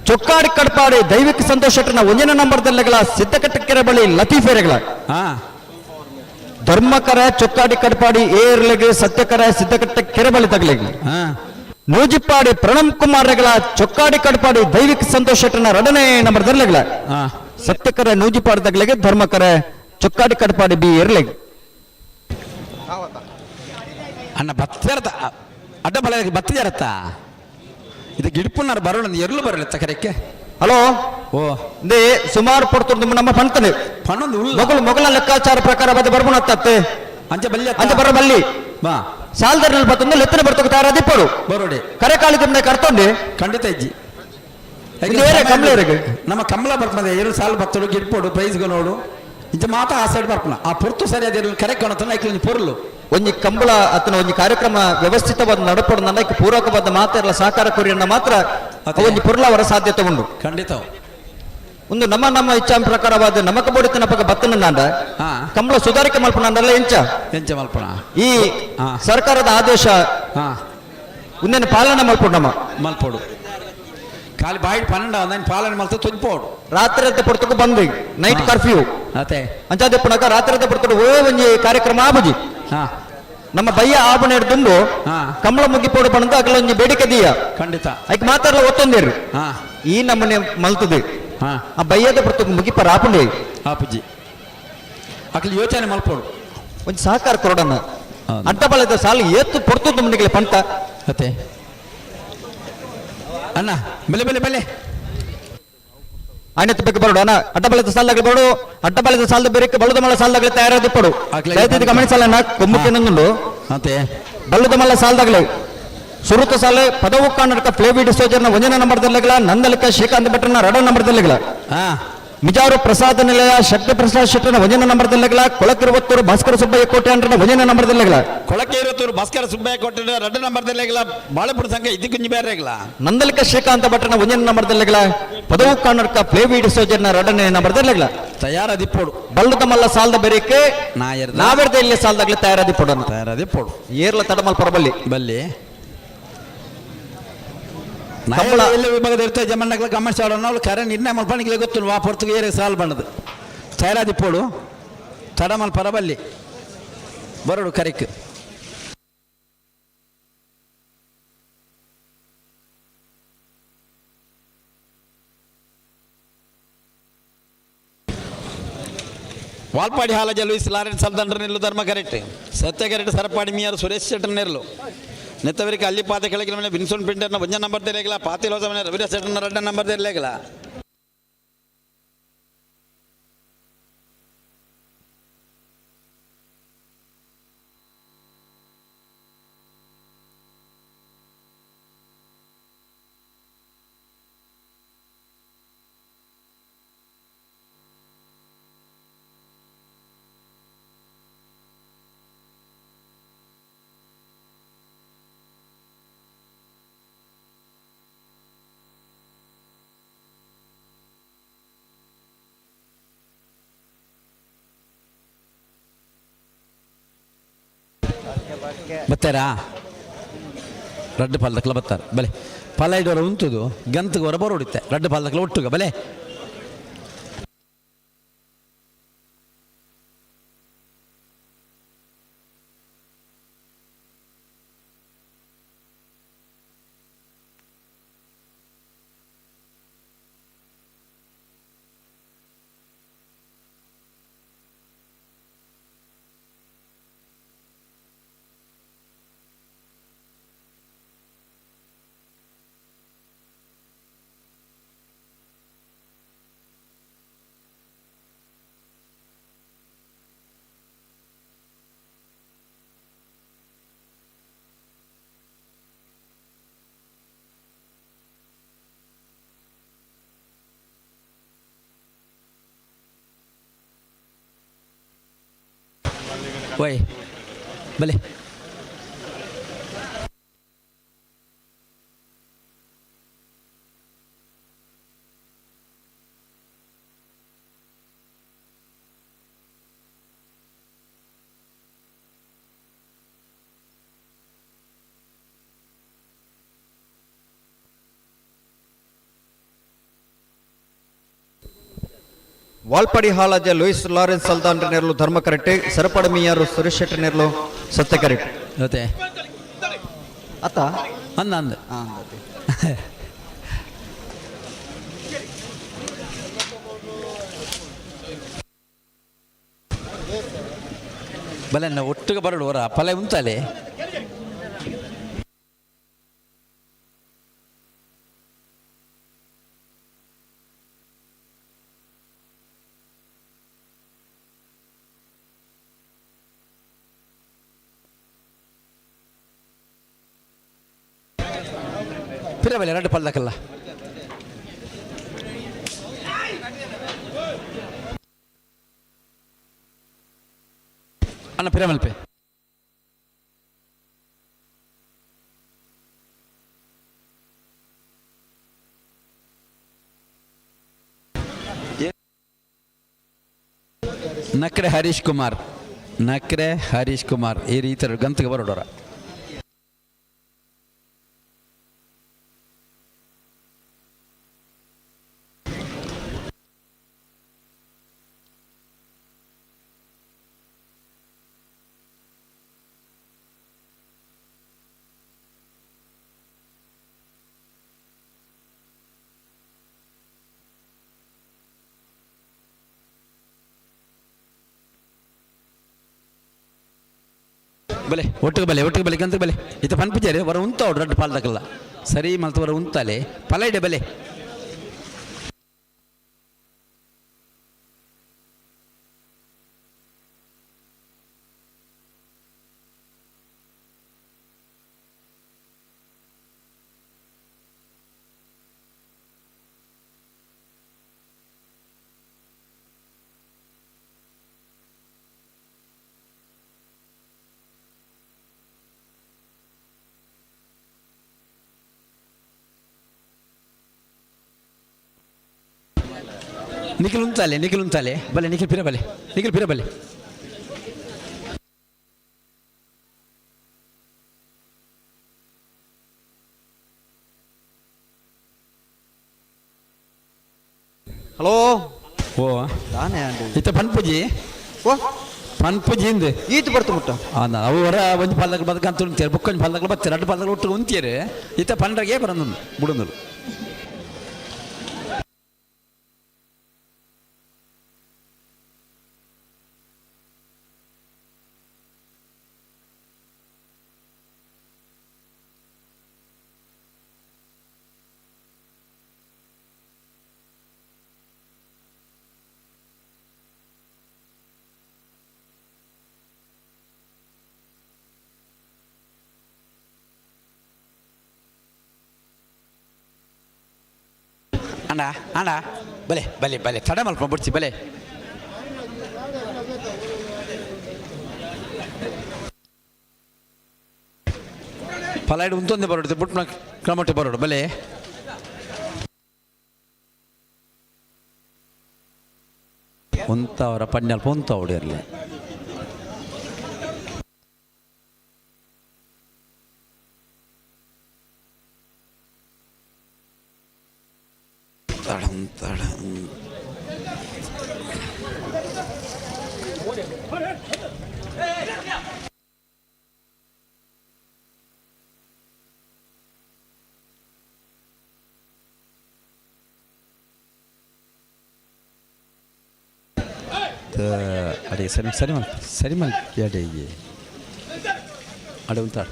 ಚೊಕ್ಕಾಡಿ ಕಡ್ಪಾಡಿ ದೈವಿಕ ಸಂತೋಷ್ ಶೆಟ್ಟರ್ನ ಒಂದನೇ ನಂಬರ್ ದಲ್ಲೆಗಳ ಸಿದ್ದಕಟ್ಟಕೆರೆ ಬಳಿ ಲತೀಫೇರೆಗಳ. ಹಾ. ಧರ್ಮಕರ ಚೊಕ್ಕಾಡಿ ಕಡ್ಪಾಡಿ ಏರ್ಲೆಗೆ ಸತ್ಯಕರ ಸಿದ್ದಕಟ್ಟ ಕೆರೆ ಬಳಿ ತಗಲೆಗೆ. ಹಾ. ನೂಜಿಪ್ಪಾಡಿ ಪ್ರಣಮ್ ಕುಮಾರ್ ರೆಗಳ ಚೊಕ್ಕಾಡಿ ಕಡ್ಪಾಡಿ ದೈವಿಕ ಸಂತೋಷ್ ಶೆಟ್ಟರ್ನ ಎರಡನೇ ನಂಬರ್ ದಲ್ಲೆಗಳ. ಹಾ. ಸತ್ಯಕರ ನೂಜಿಪಾಡಿ ತಗಲೆಗೆ, ಧರ್ಮಕರ ಚೊಕ್ಕಾಡಿ ಕಡ್ಪಾಡಿ ಬಿ ಎರ್ಲೆಗೆ. ಅಣ್ಣ ಬತ್ತೇರತ ಅಡ್ಡ ಬಲ ಬತ್ತಿಜಾರತ್ತ ಇದು ಗಿಡ್ಪುನ್ನಾರು ಬರೋಣ ಎರ್ಲು ಬರಲ್ಲ ಕರೆಕ್ಕೆ. ಹಲೋ. ಓ. ಇಂದೇ ಸುಮಾರು ಪಡ್ತು ನಮ್ಮ ಪಂತನೆ ಪನ್ನೊಂದು ಉಲ್ಲ. ಮೊಗಲು ಮೊಗಲ ಲೆಕ್ಕಾಚಾರ ಪ್ರಕಾರ ಬದ ಬರ್ಬುಣ ತತ್ತೆ. ಅಂಚ ಬಲ್ಯ. ಅಂಚ ಬರ ಬಲ್ಲಿ. ಬಾ. ಸಾಲ್ದರ್ನಲ್ಲಿ ಬತ್ತೊಂದು ಲೆತ್ತನೆ ಬರ್ತಕ ತಾರ ದಿಪ್ಪಡು. ಬರೋಡೆ. ಕರೆಕಾಳಿ ತುಮ್ನೆ ಕರ್ತೊಂಡೆ. ಖಂಡಿತ ಇಜ್ಜಿ. ಇದು ಬೇರೆ ಕಮ್ಲೇರಿಗೆ. ನಮ್ಮ ಕಮಲ ಬರ್ತದೆ ಎರಡು ಸಾಲು ಬತ್ತಡು ಗಿಡ್ಪೋಡು ಪ್ರೈಸ್ಗೆ ನೋಡು ಇಂಚ ಮಾತ ಆ ಸೈಡ್ ಬರ್ಪನ ಆ ಪೊರ್ತು ಸರಿಯಾದ ಕರೆಕ್ಟ್ ಕಾಣುತ್ತ ಐಕ್ಲ ಪೊರ್ಲು. ಒಂಜಿ ಕಂಬಳ ಅತನ ಒಂಜಿ ಕಾರ್ಯಕ್ರಮ ವ್ಯವಸ್ಥಿತವಾದ ನಡಪಡು ನನ್ನ ಪೂರಕವಾದ ಮಾತೆಲ್ಲ ಸಹಕಾರ ಕೊರಿಯನ್ನ ಮಾತ್ರ ಅದೇ. ಒಂಜಿ ಪೊರ್ಲವರ ಸಾಧ್ಯತೆ ಉಂಡು. ಖಂಡಿತ. ಒಂದು ನಮ್ಮ ನಮ್ಮ ಇಚ್ಛಾ ಪ್ರಕಾರವಾದ ನಮಕ ಬೋಡಿತನ ಪಕ್ಕ ಬತ್ತನಂದ ಹಾ. ಕಂಬಳ ಸುಧಾರಿಕೆ ಮಲ್ಪನಂದಲ್ಲ ಎಂಚ. ಎಂಚ ಮಲ್ಪಣ. ಈ ಹಾ. ಸರ್ಕಾರದ ಆದೇಶ ಹಾ. ಉಂದೆನ ಪಾಲನೆ ಮಲ್ಪಡು ನಮ್ಮ. ಮಲ್ಪೋಡು ಖಾಲಿ ಬಾಯಿ 12 ನಾನು ಪಾಲನೆ ಮಲ್ತ ತುಜ್ಪೋಡು. ರಾತ್ರಿ ಅರ್ಧ ಪೊರ್ತುಕು ಬಂದ್ ನೈಟ್ ಹಾ. ಕರ್ಫ್ಯೂ. ಅತೆ. ಅಂಚಾದೆ ಪುನಕ ರಾತ್ರಿ ಅರ್ಧ ಪೊರ್ತುಡು ಓ ಒಂಜಿ ಕಾರ್ಯಕ್ರಮ ಆಬುಜಿ. ಹಾ. ನಮ್ಮ ಬಯ್ಯ ಆಬಣ ಹಿಡ್ದುಂಡು ಹಾ. ಕಂಬಳ ಮುಗಿಪೋಡು ಪಣಂತ ಅಗಲ ಒಂಜಿ ಬೇಡಿಕೆ ದೀಯ. ಖಂಡಿತ. ಐಕ್ ಮಾತಾಡಲ ಒತ್ತೊಂದಿರು. ಹಾ. ಈ ನಮ್ಮನೆ ಮಲ್ತದೆ. ಹಾ. ಆ ಬಯ್ಯದ ಪೊರ್ತುಕು ಮುಗಿಪ ರಾಪುಂಡೆ. ಆಪುಜಿ ಅಕ್ಲಿ ಯೋಚನೆ ಮಲ್ಪೋಡು. ಒಂಜಿ ಸಹಕಾರ ಕೊರಡನ್ನ. ಹೌದು. ಅಡ್ಡ ಬಲದ ಸಾಲು ಏತು ಪೊರ್ತು ತುಮ್ನಿಗೆ ಪಂತ. ಅತೆ ಅಣ್ಣ ಬೆಲೆ ಬೆಲೆ ಬೆಲೆ. ಆಯ್ತು ಬೇಕು ಬರೋಡು ಅಣ್ಣ. ಅಡ್ಡ ಬಲದ ಸಾಲದಾಗಲಿ ಬರೋಡು. ಅಡ್ಡ ಬಲದ ಸಾಲದ ಬೇರೆ ಬಲದ ಮಲ್ಲ ಸಾಲದಾಗಲಿ ತಯಾರಾದ ಪಡು. ಆಗ್ಲೇ ದಯವಿಟ್ಟು ಗಮನಿಸಲ್ಲ ಕೊಮ್ಮುಕೆನೊಂದುಂಡು. ಅತೆ. ಬಲ್ಲದ ಮಲ್ಲ ಸಾಲದಾಗಲಿ ಸುರುತ ಸಾಲೆ ಪದವು ಕರ್ನಾಟಕ ಫ್ಲೇವಿ ಡಿಸೋಜರ್ನ ಒಂದನೇ ನಂಬರ್ದಲ್ಲಿಗಳ ನಂದಲಿಕ ಶ್ರೀಕಾಂತ್ ಭಟ್ರನ ಎರಡನೇ ನಂಬರ್ದಲ್ಲಿಗಳ. ಹಾ. ಮಿಜಾರು ಪ್ರಸಾದ ನಿಲಯ ಶಕ್ತಿ ಪ್ರಸಾದ್ ಶೆಟ್ಟರ್ನ ಒಂದನೇ ನಂಬರ್ದಲ್ಲಿಗಳ ಕೊಳಕಿರುವತ್ತೂರು ಭಾಸ್ಕರ ಸುಬ್ಬಯ್ಯ ಕೋಟೆ ಅಂಡ್ರನ ಒಂದನೇ ನಂಬರ್ದಲ್ಲಿಗಳ. ಕೊಳಕೆ ಇರುತ್ತೂರು ಭಾಸ್ಕರ ಸುಬ್ಬಯ್ಯ ಕೋಟೆ ರಡ್ಡ ನಂಬರ್ದಲ್ಲಿಗಳ ಬಾಳೆಪುರ ಸಂಘ ಇದ್ದಿ ಕುಂಜಿ ಬೇರೆಗಳ. ನಂದಲಿಕ ಶ್ರೀಕಾಂತ ಭಟ್ರನ ಒಂದನೇ ನಂಬರ್ದಲ್ಲಿಗಳ ಪದವು ಕರ್ನಾಟಕ ಫ್ಲೇವಿ ಡಿಸೋಜರ್ನ ಎರಡನೇ ನಂಬರ್ದಲ್ಲಿಗಳ. ತಯಾರದಿಪ್ಪೋಡು. ಬಲ್ಲದ ಮಲ್ಲ ಸಾಲದ ಬೆರಿಕೆ ನಾಯರ್ದ. ನಾವೆರ್ದ ಇಲ್ಲಿ ಸಾಲದಾಗಲಿ ತಯಾರದಿಪ್ಪಡೋಣ. ತಯಾರದಿಪ್ಪೋಡು. ಏರ್ಲ ತಡಮಲ್ ಪರಬಲ್ಲಿ. ಬಲ್ಲಿ. ಕಂಬಳ. ಎಲ್ಲ ವಿಭಾಗದ ಇರ್ತದೆ ಜಮನ್ನಗಳ ಗಮನಿಸೋಣ ಅವಳು ಕರೆ ನಿರ್ಣಯ ಮಲ್ಪಣಿಗೆ ಗೊತ್ತು ವಾ ಪೊರ್ತುಗೆ ಏರೆ ಸಾಲ್ ಬಣ್ಣದು ತಯಾರದಿಪ್ಪೋಡು ತಡಮಲ್ ಪರಬಲ್ಲಿ ಬರೋಡು ಕರೆಕ್. ವಾಲ್ಪಾಡಿ ಹಾಲಜ ಲೂಯಿಸ್ ಲಾರೆನ್ಸ್ ಸಲ್ದಂಡ್ರ ನಿಲ್ಲು ಧರ್ಮ ಕರೆಕ್ಟ್ ಸತ್ಯ ಕರೆಕ್ಟ್ ಸರಪಾಡಿ ಮಿಯರ್ ಸುರೇಶ್ ಶೆಟ್ಟರ್ ನೆರಳು ನೆತ್ತವರಿಗೆ ಅಲ್ಲಿ ಪಾತೆ ಕೆಳಗಿನ ಮನೆ ವಿನ್ಸನ್ ಪಿಂಟರ್ನ ಒಂಜ ನಂಬರ್ ತೆರಗಿಲ್ಲ ಪಾತಿ ಲೋಸ ಮನೆ ರವಿರಾಜ್ ಶೆಟ್ಟರ್ನ ರಡ್ಡ ನಂಬರ್ ತೆರಲೇಗಿಲ್ಲ. ಬತ್ತಾರಾ? ರಡ್ಡು ಪಾಲ್ದಕ್ಲ ಬತ್ತಾರೆ ಬಲೆ. ಫಲ ಇಡೋರ ಉಂತುದು ಗಂತಗೆ ಹೊರ ಬರೋಡಿತ್ತೆ ರಡ್ಡು ಪಾಲ್ದಕ್ಲ ಒಟ್ಟುಗ ಬಲೆ. ಒಯ್ ಬಲೆ. ವಾಲ್ಪಾಡಿ ಹಾಲಾಜ ಲೂಯಿಸ್ ಲಾರೆನ್ಸ್ ಸಲ್ದಾನ್ ನೆರಳು ಧರ್ಮ ಕರೆಕ್ಟ್, ಸರಪಡ ಮಿಯಾರು ಸುರೇಶ್ ಶೆಟ್ಟಿ ನೆರಳು ಸತ್ಯ ಕರೆಕ್ಟ್. ಜೊತೆ ಅತ್ತ ಅಂದ ಅಂದ ಬಲೆ ಒಟ್ಟಿಗೆ ಬರಡು ಹೊರ ಫಲ ಉಂತಾಲೆ. ಪಿರ ಬಲೆ ರಡ್ಡು ಪಲ್ಲಕಲ್ಲ. ಅಣ್ಣ ಪಿರ ಮಲ್ಪೆ. ನಕ್ರೆ ಹರೀಶ್ ಕುಮಾರ್, ನಕ್ರೆ ಹರೀಶ್ ಕುಮಾರ್ ಈ ರೀತಿ ಗಂತಿಗೆ ಬರೋಡೋರ. ಬಲೆ ಒಟ್ಟಿಗೆ ಬಲೆ, ಒಟ್ಟಿಗೆ ಬಲೆ, ಗಂತ ಬಲೆ. ಇತ್ತ ಪನ್ಪಿಚಾರೆ ವರ ಉಂತ ರಡ್ಡು ಪಾಲ್ದಕಲ್ಲ ಸರಿ ಮಲ್ತ ವರ ಉಂತಾಲೆ ಪಲ ಇಡೆ ಬಲೆ. ನಿಖಿಲ್ ಉಂತಾಲೆ, ನಿಖಿಲ್ ಉಂತಾಲೆ ಬಲೆ, ನಿಖಿಲ್ ಪಿರ ಬಲೆ, ನಿಖಿಲ್ ಪಿರ ಬಲೆ. ಹಲೋ. ಓ ತಾನೇ ಇತ್ತ ಪನ್ಪುಜಿ. ಓ ಪನ್ಪುಜಿ ಇಂದು ಈತ ಬರ್ತು ಮುಟ್ಟ. ಅವು ಹೊರ ಒಂಜಿ ಪಲ್ಲಕ್ಕೆ ಬದಕಂತ ಉಂತೇರು, ಬುಕ್ಕ ಒಂಜಿ ಪಲ್ಲಕ್ಕೆ ಬತ್ತಾರೆ, ಎರಡು ಪಲ್ಲಕ್ಕೆ ಒಟ್ಟು ಉಂತೀರು. ಇತ್ತ ಪಂಡ್ರಗೆ ಬರಂದು ಬುಡಂದು. ಅಣ್ಣ ಅಣ್ಣ ಬಲೆ ಬಲೆ ಬಲೆ ತಡೆ ಮಲ್ಪ ಬಿಡ್ಸಿ ಬಲೆ. ಫಲೈಡ್ ಉಂತೊಂದೆ ಬರೋಡು ಬುಟ್ನ ಕ್ರಮಟ್ಟೆ ಬರೋಡು ಬಲೆ. ಉಂತವರ ಪಂಜಲ್ಪ ಉಂತ ಹೊಡಿಯರ್ಲಿ. ಉಂತಾಡ. ಅಡೆ ಸರಿ ಸರಿ ಮಲ್ ಸರಿ ಮಲ್ ಅಡೆ ಅಡೆ ಉಂತಾಡ.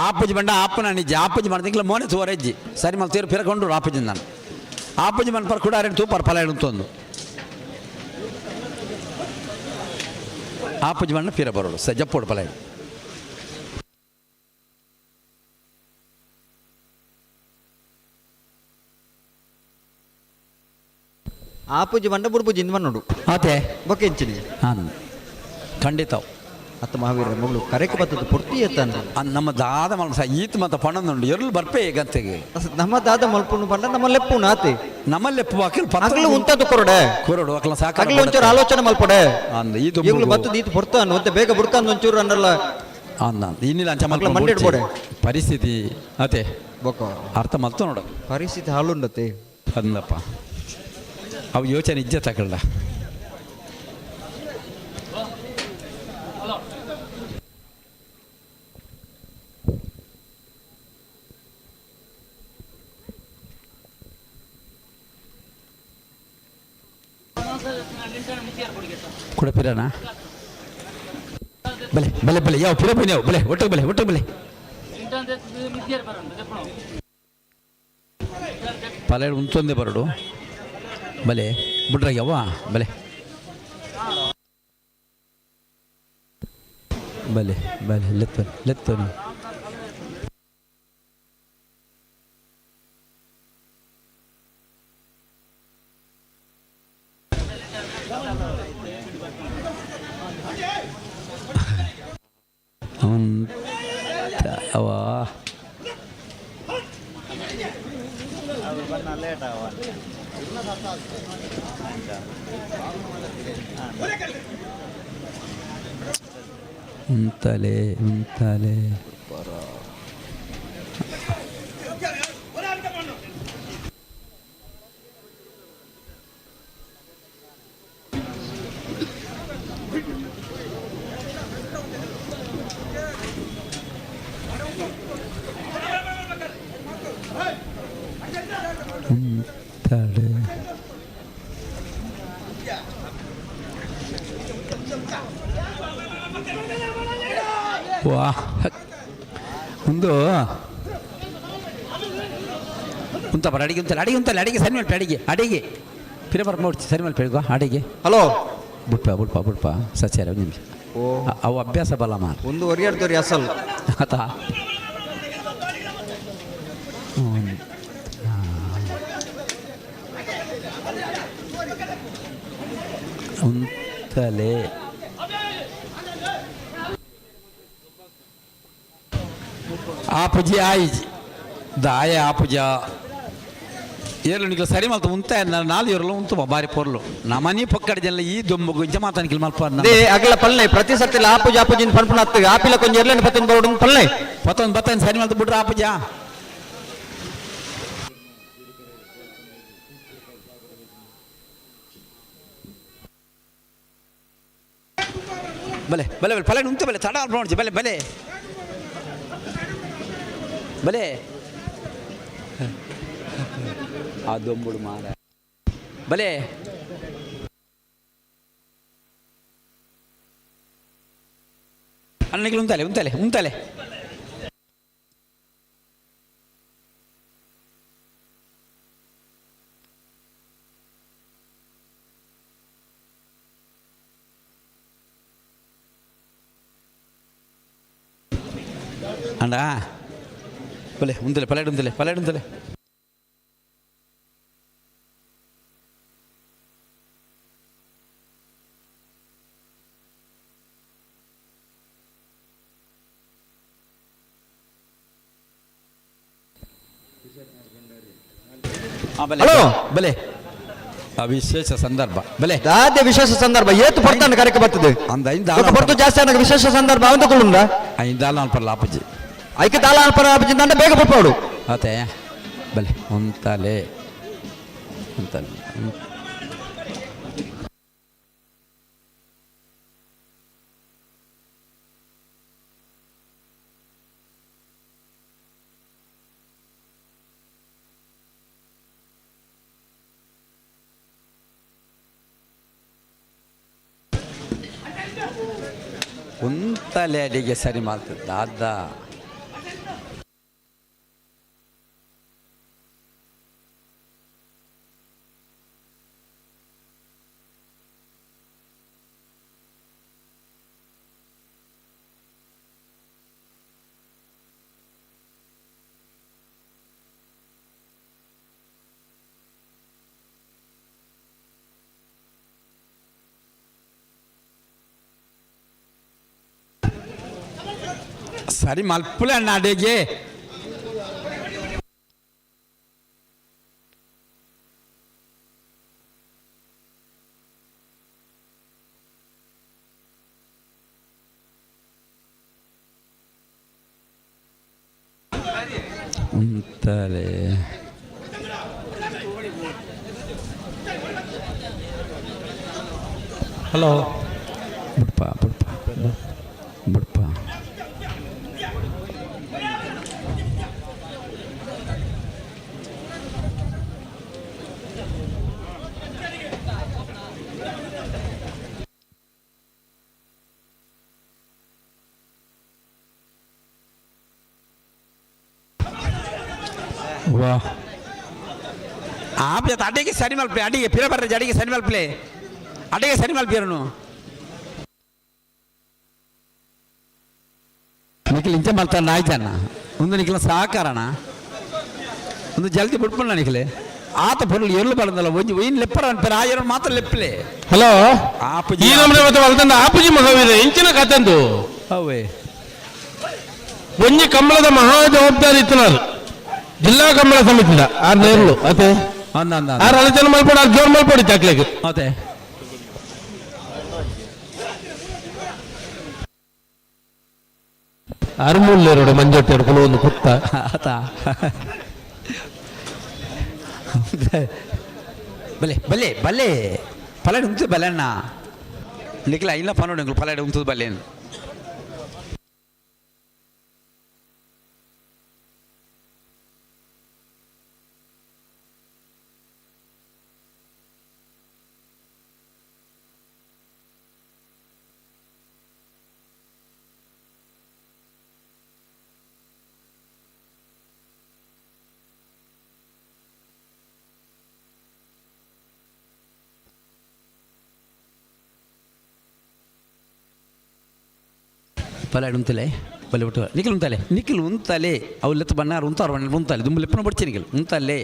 ಆಪುಜಿ ಬಂಡ ಆಪನ ನಿಜ ಆಪುಜಿ ಮನ ಮೋನೆ ತೋರೆಜ್ಜಿ ಸರಿ ಮಲ್ ತೀರು ಪಿರಕೊಂಡು ಆಪುಜಿ ನಾನು ಆಪುಜಿ ಮನ್ ಪರ್ ಕೂಡ ಅರೆಂಟು ತೂಪರ್ ಫಲ ಎಡುತ್ತೊಂದು ಆಪುಜಿ ಮಣ್ಣ ಪಿರ ಬರೋಡು ಸ ಜಪ್ಪೋಡು ಫಲ. ಆಪುಜಿ ಬಂಡ ಬುಡ್ಪುಜಿ ಇಂದ್ ಮನ್ನೋಡು ಆತೆ ಬೊಕ್ಕೆ ಇಂಚಿನಿ ಹಾಂ ಖಂಡಿತ. ಅತ್ತ ಮಹಾವೀರ ಮಗಳು ಕರೆಕ್ ಬತ್ತದ ಪೊರ್ತಿ ಎತ್ತಾನ. ನಮ್ಮ ದಾದ ಮಲ್ಪ ಈತ್ ಮತ್ತ ಪಣಂದುಂಡು ಎರ್ಲು ಬರ್ಪೆ ಗಂತೆಗೆ. ನಮ್ಮ ದಾದ ಮಲ್ಪುನು ಬಂಡ ನಮ್ಮ ಲೆಪ್ಪು ನಾತೆ ನಮ್ಮ ಲೆಪ್ಪು ಅಕಿಲ್ ಅಗಲು ಉಂತದ್ದು ಕೊರಡೆ ಕೊರಡು ಅಕ್ಲ ಸಾಕ ಅಗಲು ಒಂಚೂರು ಆಲೋಚನೆ ಮಲ್ಪಡೆ ಅಂದ ಈ ಇವ್ಲು ಬತ್ತದ ಈತ್ ಪೊರ್ತ ಅನ್ನು ಬೇಗ ಬುಡ್ಕಂದು ಒಂಚೂರು ಅನ್ನಲ್ಲ ಅಂದ ಇನ್ನಿಲ್ಲ ಅಂಚ ಅಕ್ಲ ಮಂಡೆಡ್ ಬೋಡೆ. ಪರಿಸ್ಥಿತಿ ಅತೆ ಬೊಕ್ಕ ಅರ್ಥ ಮಲ್ತು ನೋಡು ಪರಿಸ್ಥಿತಿ ಹಾಳುಂಡತೆ ಅಂದಪ್ಪ ಅವು ಯೋಚನೆ ಇಜ್ಜೆ ತಗೊಳ್ಳ. ಕೂಡ ಪಿರಾನ ಬಲೆ ಬಲೆ ಬಲೆ ಯಾವ ಪಿರ ಬನ್ನಿ ಯಾವ ಬಲೆ ಒಟ್ಟು ಬಲೆ ಒಟ್ಟು ಬಲೆ ಪಲೆ ಉಂತೊಂದೇ ಬರಡು ಬಲೆ ಬಿಡ್ರ ಯವ್ವ ಬಲೆ ಬಲೆ ಬಲೆ ಲೆತ್ತೋನಿ ಲೆತ್ತೋನಿ. ಅವನ್ ಅವ ಉಂತಲೆ ಉಂತಲೆ ಉಂತಲೆ. ವಾ ಒಂದು ಉಂತ ಬರ ಅಡಿಗೆ ಉಂತಲ್ಲ ಅಡಿಗೆ ಉಂತಲ್ಲ ಅಡಿಗೆ ಸರಿ ಮಲ್ಪ ಅಡಿಗೆ ಅಡಿಗೆ ಪಿರ ಬರ್ ನೋಡ್ತಿ ಸರಿ ಮಲ್ಪ ಅಡಿಗೆ ಅಡಿಗೆ. ಹಲೋ ಬುಟ್ಪ ಬುಟ್ಪ ಬುಟ್ಪ ಸಚ್ಚಾರ ಒಂದು ನಿಮಿಷ. ಅವು ಅಭ್ಯಾಸ ಬಲ ಮಾರ ಒಂದು ಒರಿಯಾಡ್ತೋರಿ ಅಸಲ್ ಆತ ಉಂತಲೆ ಆಪುಜಿ ಆಯಿಜಿ ದಾಯ ಆಪುಜ ಏರ್ಲು ನಿಕ್ಲ ಸರಿ ಮಲ್ತ ಉಂತ ನಾಲ್ ಏರ್ಲು ಉಂತು ಬಾರಿ ಪೊರ್ಲು ನಮನಿ ಪಕ್ಕಡ ಜನ ಈ ದೊಂಬು ಇಂಚ ಮಾತಾನಿಕಿಲ್ ಮಲ್ಪ they ಅಗಲ ಪಲ್ಲೆ ಪ್ರತಿ ಸರ್ತಿ ಆಪುಜಿ ಆಪುಜಿನ ಪನ್ಪುನ ಅತ್ತು ಆಪಿಲ ಕೊಂಜ ಎರ್ಲೆನ್ ಪತ್ತೊಂದು ಬರೋಡು ಪಲ್ಲೆ ಪತ್ತೊಂದು ಬತ್ತೊಂದು ಸರಿ ಮಲ್ತ ಬಿಡ್ರ ಆಪುಜ. ಬಲೆ ಬಲೆ ಬಲೆ ಫಲ ಉಂತು ಬಲೆ ತಡ ನೋಡ್ಸಿ ಬಲೆ ಬಲೆ ಬಲೆ ಆ ದೊಂಬುಡು ಮಾರ. ಬಲೆ ಅಣ್ಣ ಉಂತಲೆ ಉಂತಲೆ ಉಂತಲೆ ಅಣ್ಣ ಬಲೆ ಉಂತಲೆ ಪಲಾಡ್ ಉಂತಲೆ ಪಲಾಡ್ ಉಂತಲೆ ಹಲೋ. ಬಲೆ ಆ ವಿಶೇಷ ಸಂದರ್ಭ ಬಲೆ ದಾದೆ ವಿಶೇಷ ಸಂದರ್ಭ ಏತು ಪಡ್ತಾನೆ ಕರೆಕ ಬರ್ತದೆ ಅಂದ ಐದು ಬೊಕ್ಕ ಪರ್ತು ಜಾಸ್ತಿ ಆನಗ ವಿಶೇಷ ಸಂದರ್ಭ ಅವಂತ ಕುಳ್ಳುಂಡ ಐದು ಅಲ್ಪ ಆಪುಜಿ ಐಕೆ ದಾಲ ಅನ್ಪರ ಆಪುಜಿ ಬೇಗ ಪಡ್ಪಾಡು ಅತೆ ಬಲೆ ಉಂತಲೆ ಉಂತಲೆ ಉಂತಲೆ ಅಡಿಗೆ ಸರಿ ಮಾಡ್ತದೆ ದಾದ ಸರಿ ಮಲ್ಪುಲೆ ಅಣ್ಣ ಅಡಿಗೆ ಉಂತಲೆ ಹಲೋ ಬುಡ್ಪ ಬುಡ್ಪ ಬುಡ್ಪ ವಾ ಆಪ್ ಅಡಿಗೆ ಸರಿ ಮಲ್ಪಲೆ ಅಡಿಗೆ ಪಿರ ಬರ್ರೆ ಅಡಿಗೆ ಸರಿ ಮಲ್ಪಲೆ ಅಡಿಗೆ ಸರಿ ಮಲ್ಪಿಯರನು ನಿಖಿಲ್ ಇಂಚ ಮಲ್ತಾನ ಆಯ್ತಣ್ಣ ಒಂದು ನಿಖಿಲ ಸಹಕಾರಣ ಒಂದು ಜಲ್ದಿ ಬಿಟ್ಪಣ್ಣ ನಿಖಿಲೆ ಆತ ಪೊರುಳು ಎರ್ಲು ಬರಂದಲ್ಲ ಒಂಜಿ ಒಯ್ನ್ ಲೆಪ್ಪರ ಅನ್ಪೇರ ಆ ಎರಡು ಮಾತ್ರ ಲೆಪ್ಪಲೆ ಹಲೋ ಆಪುಜಿ ಈ ನಮ್ರೆ ಮತ್ತೆ ವಲ್ತಂಡ ಆಪುಜಿ ಮಹಾವೀರ ಇಂಚಿನ ಕಥೆಂದು ಅವೇ ಒಂಜಿ ಕಂಬಳದ ಮಹಾ ಜವಾಬ್ದಾರಿ ಇತ್ತನಾರು ಜಿಲ್ಲಾ ಕಂಬಳ ಸಮಿತಿದ ಆರ್ ನೇರ್ಲು ಅತೆ ಅಂದ ಅಂದ ಆರ್ ಅಲಚನ ಮಲ್ಪೊಡು ಆರ್ ಜೋರ್ ಮಲ್ಪೊಡಿ ಚಾಕ್ಲೇಗ್ ಅದೇ ಅರ್ಮುಲ್ಲೇರೋಡು ಮಂಜೊಟ್ಟೆರು ಒಂದು ಕುತ್ತ ಆತ ಬಲೆ ಬಲೆ ಬಲೆ ಪಲಾಡಿ ಉಂತು ಬಲೆ ಅಣ್ಣ ನಿಖಿಲ ಇಲ್ಲ ಪನ್ನೋಡು ಪಲಾಡಿ ಉಂತದ ಬಲೆ ಪಲಾಡಿ ಉಂತಲೆ ಬಲೆ ಬಿಟ್ಟು ನಿಖಿಲ್ ಉಂತಲೆ ನಿಖಿಲ್ ಉಂತಲೆ ಅವು ಲೆತ್ತ ಬನ್ನಾರು ಉಂತಾರು ಬಣ್ಣ ಉಂತಲೆ ದುಂಬು ಲೆಪ್ಪನ ಬಡ್ಚಿ ನಿಖಿಲ್ ಉಂತಲೆ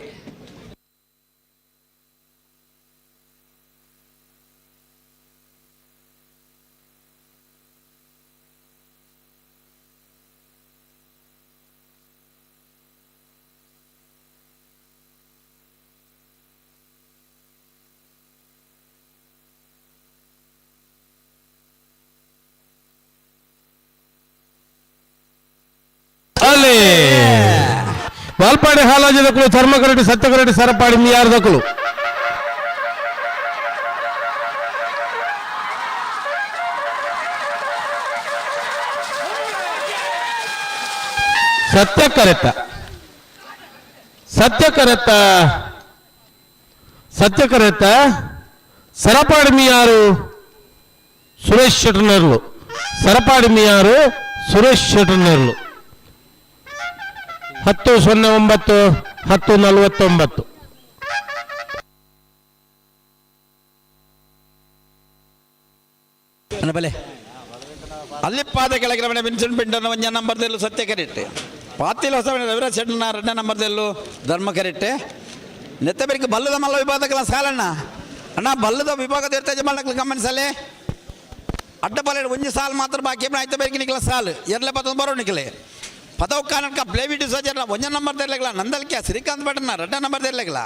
ಅಲ್ಲಿ ವಾಲ್ಪಾಡಿ ಹಾಲಾಜದಕ್ಕಳು ಚರ್ಮಕರಡಿ ಸತ್ಯಕರಡಿ ಸರಪಾಡಿ ಮಿಯಾರ್ದಕ್ಕಳು ಸತ್ಯ ಕರೆತ ಸತ್ಯ ಕರೆತ ಸತ್ಯಕರೆತ್ತ ಸರಪಾಡಿ ಮಿಯಾರು ಸುರೇಶ್ ಶೆಟ್ಟರ್ನರ್ಲು. ಸರಪಾಡಿ ಮಿಯಾರು ಸುರೇಶ್ ಶೆಟ್ಟರ್ನರ್ಲು. 10:09, 10:49. ಬಲೆ ಅಲ್ಲಿಪ್ಪಾದ ಕೆಳಗಿನ ಮನೆ ವಿನ್ಸೆಂಟ್ ಪಿಂಟರ್ನ ಒಂಜ ನಂಬರ್ದೆಲ್ಲು ಸತ್ಯ ಕರೆಕ್ಟ್. ಪಾತಿಲ ಹೊಸ ಮನೆ ರವಿರಾಜ್ ಶೆಟ್ಟರ್ನ ಎರಡನೇ ನಂಬರ್ದೆಲ್ಲು ಧರ್ಮ ಕರೆಕ್ಟ್. ನೆತ್ತಬೆರಿಗೆ ಬಲ್ಲದ ಮಲ್ಲ ವಿಭಾಗದ ಸಾಲಣ್ಣ ಅಣ್ಣ ಬಲ್ಲದ ವಿಭಾಗದ ಇರ್ತದೆ ಮಲ್ಲಕ್ಲು ಗಮನಿಸಲೆ ಅಡ್ಡ ಬಲ್ಲ ಒಂಜಿ ಸಾಲು ಮಾತ್ರ ಬಾಕಿ ಆಯ್ತ ಬೇರಿಗೆ ನಿಕ್ಲ ಸಾಲು ಎರಡನೇ ಪತ್ತೊಂದು ಬರೋ ನಿಕ್ಲೆ. ಪದವು ಕಾನಡ್ಕ ಪ್ಲೇವಿಟಿ ಸಜರ್ನ ಒಂಜ ನಂಬರ್ ತೆರ್ಲೆಗ್ಲ ನಂದಲ್ಕೆ ಶ್ರೀಕಾಂತ್ ಭಟ್ನ ಎರಡನೇ ನಂಬರ್ ತೆರ್ಲೆಗ್ಲ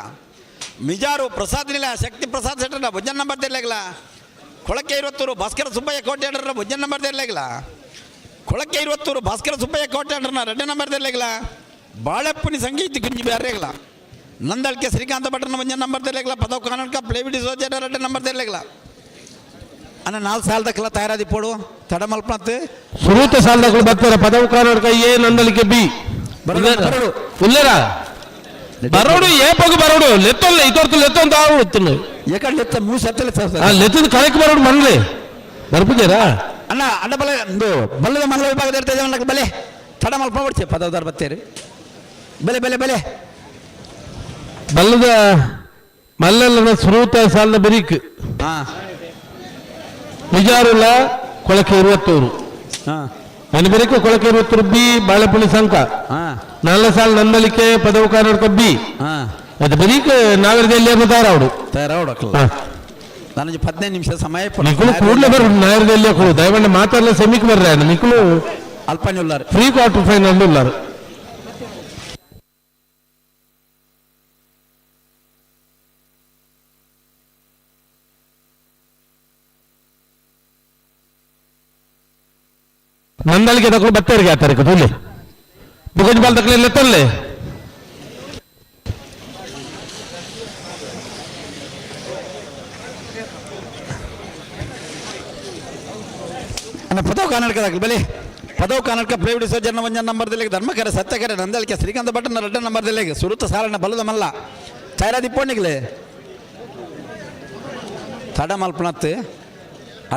ಮಿಜಾರು ಪ್ರಸಾದ್ ನಿಲ ಶಕ್ತಿ ಪ್ರಸಾದ್ ಶೆಟ್ಟರ್ನ ಒಂಜ ನಂಬರ್ ತೆರ್ಲೆಗ್ಲ ಕೊಳಕೆ ಇರುವತ್ತೂರು ಭಾಸ್ಕರ ಸುಬ್ಬಯ್ಯ ಕೋಟೆಯಡ್ರ ಒಂಜ ನಂಬರ್ ತೆರ್ಲೆಗ್ಲ ಕೊಳಕೆ ಇರುವತ್ತೂರು ಭಾಸ್ಕರ ಸುಬ್ಬಯ್ಯ ಕೋಟೆಯಡ್ರನ ಎರಡನೇ ನಂಬರ್ ತೆರ್ಲೆಗ್ಲ ಬಾಳೆಪ್ಪನಿ ಸಂಗೀತ ಗುಂಜಿ ಬೇರೆಗ್ಲ ನಂದಲ್ಕೆ ಶ್ರೀಕಾಂತ ಭಟ್ರನ ಒಂಜ ನಂಬರ್ ತೆರ್ಲೆಗ್ಲ ಪದವು ಕಾನಡ್ಕ ಪ್ಲೇವಿಟಿ ಸೋಜರ್ನ ಎರಡನೇ ನಂಬರ್ ತೆರ್ಲೆಗ್ಲ ಅಣ್ಣ ನಾಲ್ಕು ಸಾಲದಕ್ಕೆಲ್ಲ ತಯಾರಾದಿ ಪೋಡು ತಡಮಲ್ಪನತ್ತು. ಸುರೂತ ಸಾಲದಗಳು ಬರ್ತಾರೆ. ಪದವು ಕರ್ನಾಟಕ ಎ, ನಂದಳಿಕೆ ಬಿ. ಬರೋಡು. ಉಲ್ಲೇರಾ ಬರೋಡು ಏಪಗು ಬರೋಡು ಲೆತ್ತೊಲ್ಲ ಇತೊರ್ತು ಲೆತ್ತೊಂದು ಆವು. ಎಕಡೆ ಲೆತ್ತ ಮೂರು ಸತ್ತಲೆ. ಲೆತ್ತದ ಕರೆಕ್ಟ್ ಬರೋಡು ಮನ್ಲೆ ಬರ್ಪುಜೇರಾ? ಅಣ್ಣ ಅಣ್ಣ ಬಲೆ ಒಂದು ಬಲ್ಲದ ಮಲ್ಲ ವಿಭಾಗದ ಇರ್ತದೆ ಅಣ್ಣ ಬಲೆ ತಡ ಮಲ್ಪ ಬಿಡ್ತೀವಿ ಪದವದಾರ ಬತ್ತೇರಿ ಬೆಲೆ ಬೆಲೆ ಬೆಲೆ. ಬಲ್ಲದ ಮಲ್ಲಲ್ಲನ ಸುರೂತ ಸಾಲದ ಬೆರಿಕ್ ನಿಜಾರುಲ ಕೊಳಕೆ ಇರುವತ್ತೂರು ಮನೆ ಬೆರಿಕು ಕೊಳಕೆ ಇರುವತ್ತೂರು ಬಿ ಬಾಳೆಪುಳಿ ಸಂಕ ನಾಲ್ಕು ಸಾಲ ನಂದಲಿಕೆ ಪದವು ಕರ್ನಾಟಕ ಬಿ. ಅದು ಬೆರಿಕ್ ನಾಗರದಲ್ಲಿ ತಯಾರಾವಡು. ತಯಾರಾವಡು. ನಾನು 15 ನಿಮಿಷ ಸಮಯ. ನಿಕ್ಕಳು ಕೂಡಲೇ ಬರ್ರಿ ನಾಗರದಲ್ಲಿ ಕೊಡು ದಯಮಾಡಿ ಮಾತಾಡಲ ಸೆಮಿಕ್ ಬರ್ರಿ ನಿಕ್ಕಳು. ಅಲ್ಪನೆ ಉಲ್ಲಾರು. ಪ್ರೀ ಕ್ವಾರ್ಟರ್ ಫೈನಲ್ ಉಲ್ಲಾರು. ನಂದಳಿಕೆ ತಕೊಂಡು ಬತ್ತೇರಿಗೆ ಆ ತಾರೀಕು ತೂಲೆ ಬುಗಜ್ ಬಾಲ್ ತಕ್ಕಲೆ ತಲ್ಲೆ. ಅಣ್ಣ ಪದವು ಕರ್ನಾಟಕದಾಗ ಬಲೆ ಪದವು ಕರ್ನಾಟಕ ಪ್ಲೇವಿಡಿ ಸಜ್ಜನ ಒಂಜ ನಂಬರ್ದಲ್ಲಿ ಧರ್ಮಕರೆ ಸತ್ಯಕರೆ ನಂದಳಿಕೆ ಶ್ರೀಕಾಂತ ಭಟ್ಟನ ಎರಡನೇ ನಂಬರ್ದಲ್ಲಿ ಸುರುತ ಸಾರಣ್ಣ ಬಲದ ಮಲ್ಲ ತಯಾರಾದಿ ಪೋಣಿಗ್ಲೆ ತಡ ಮಲ್ಪನತ್ತು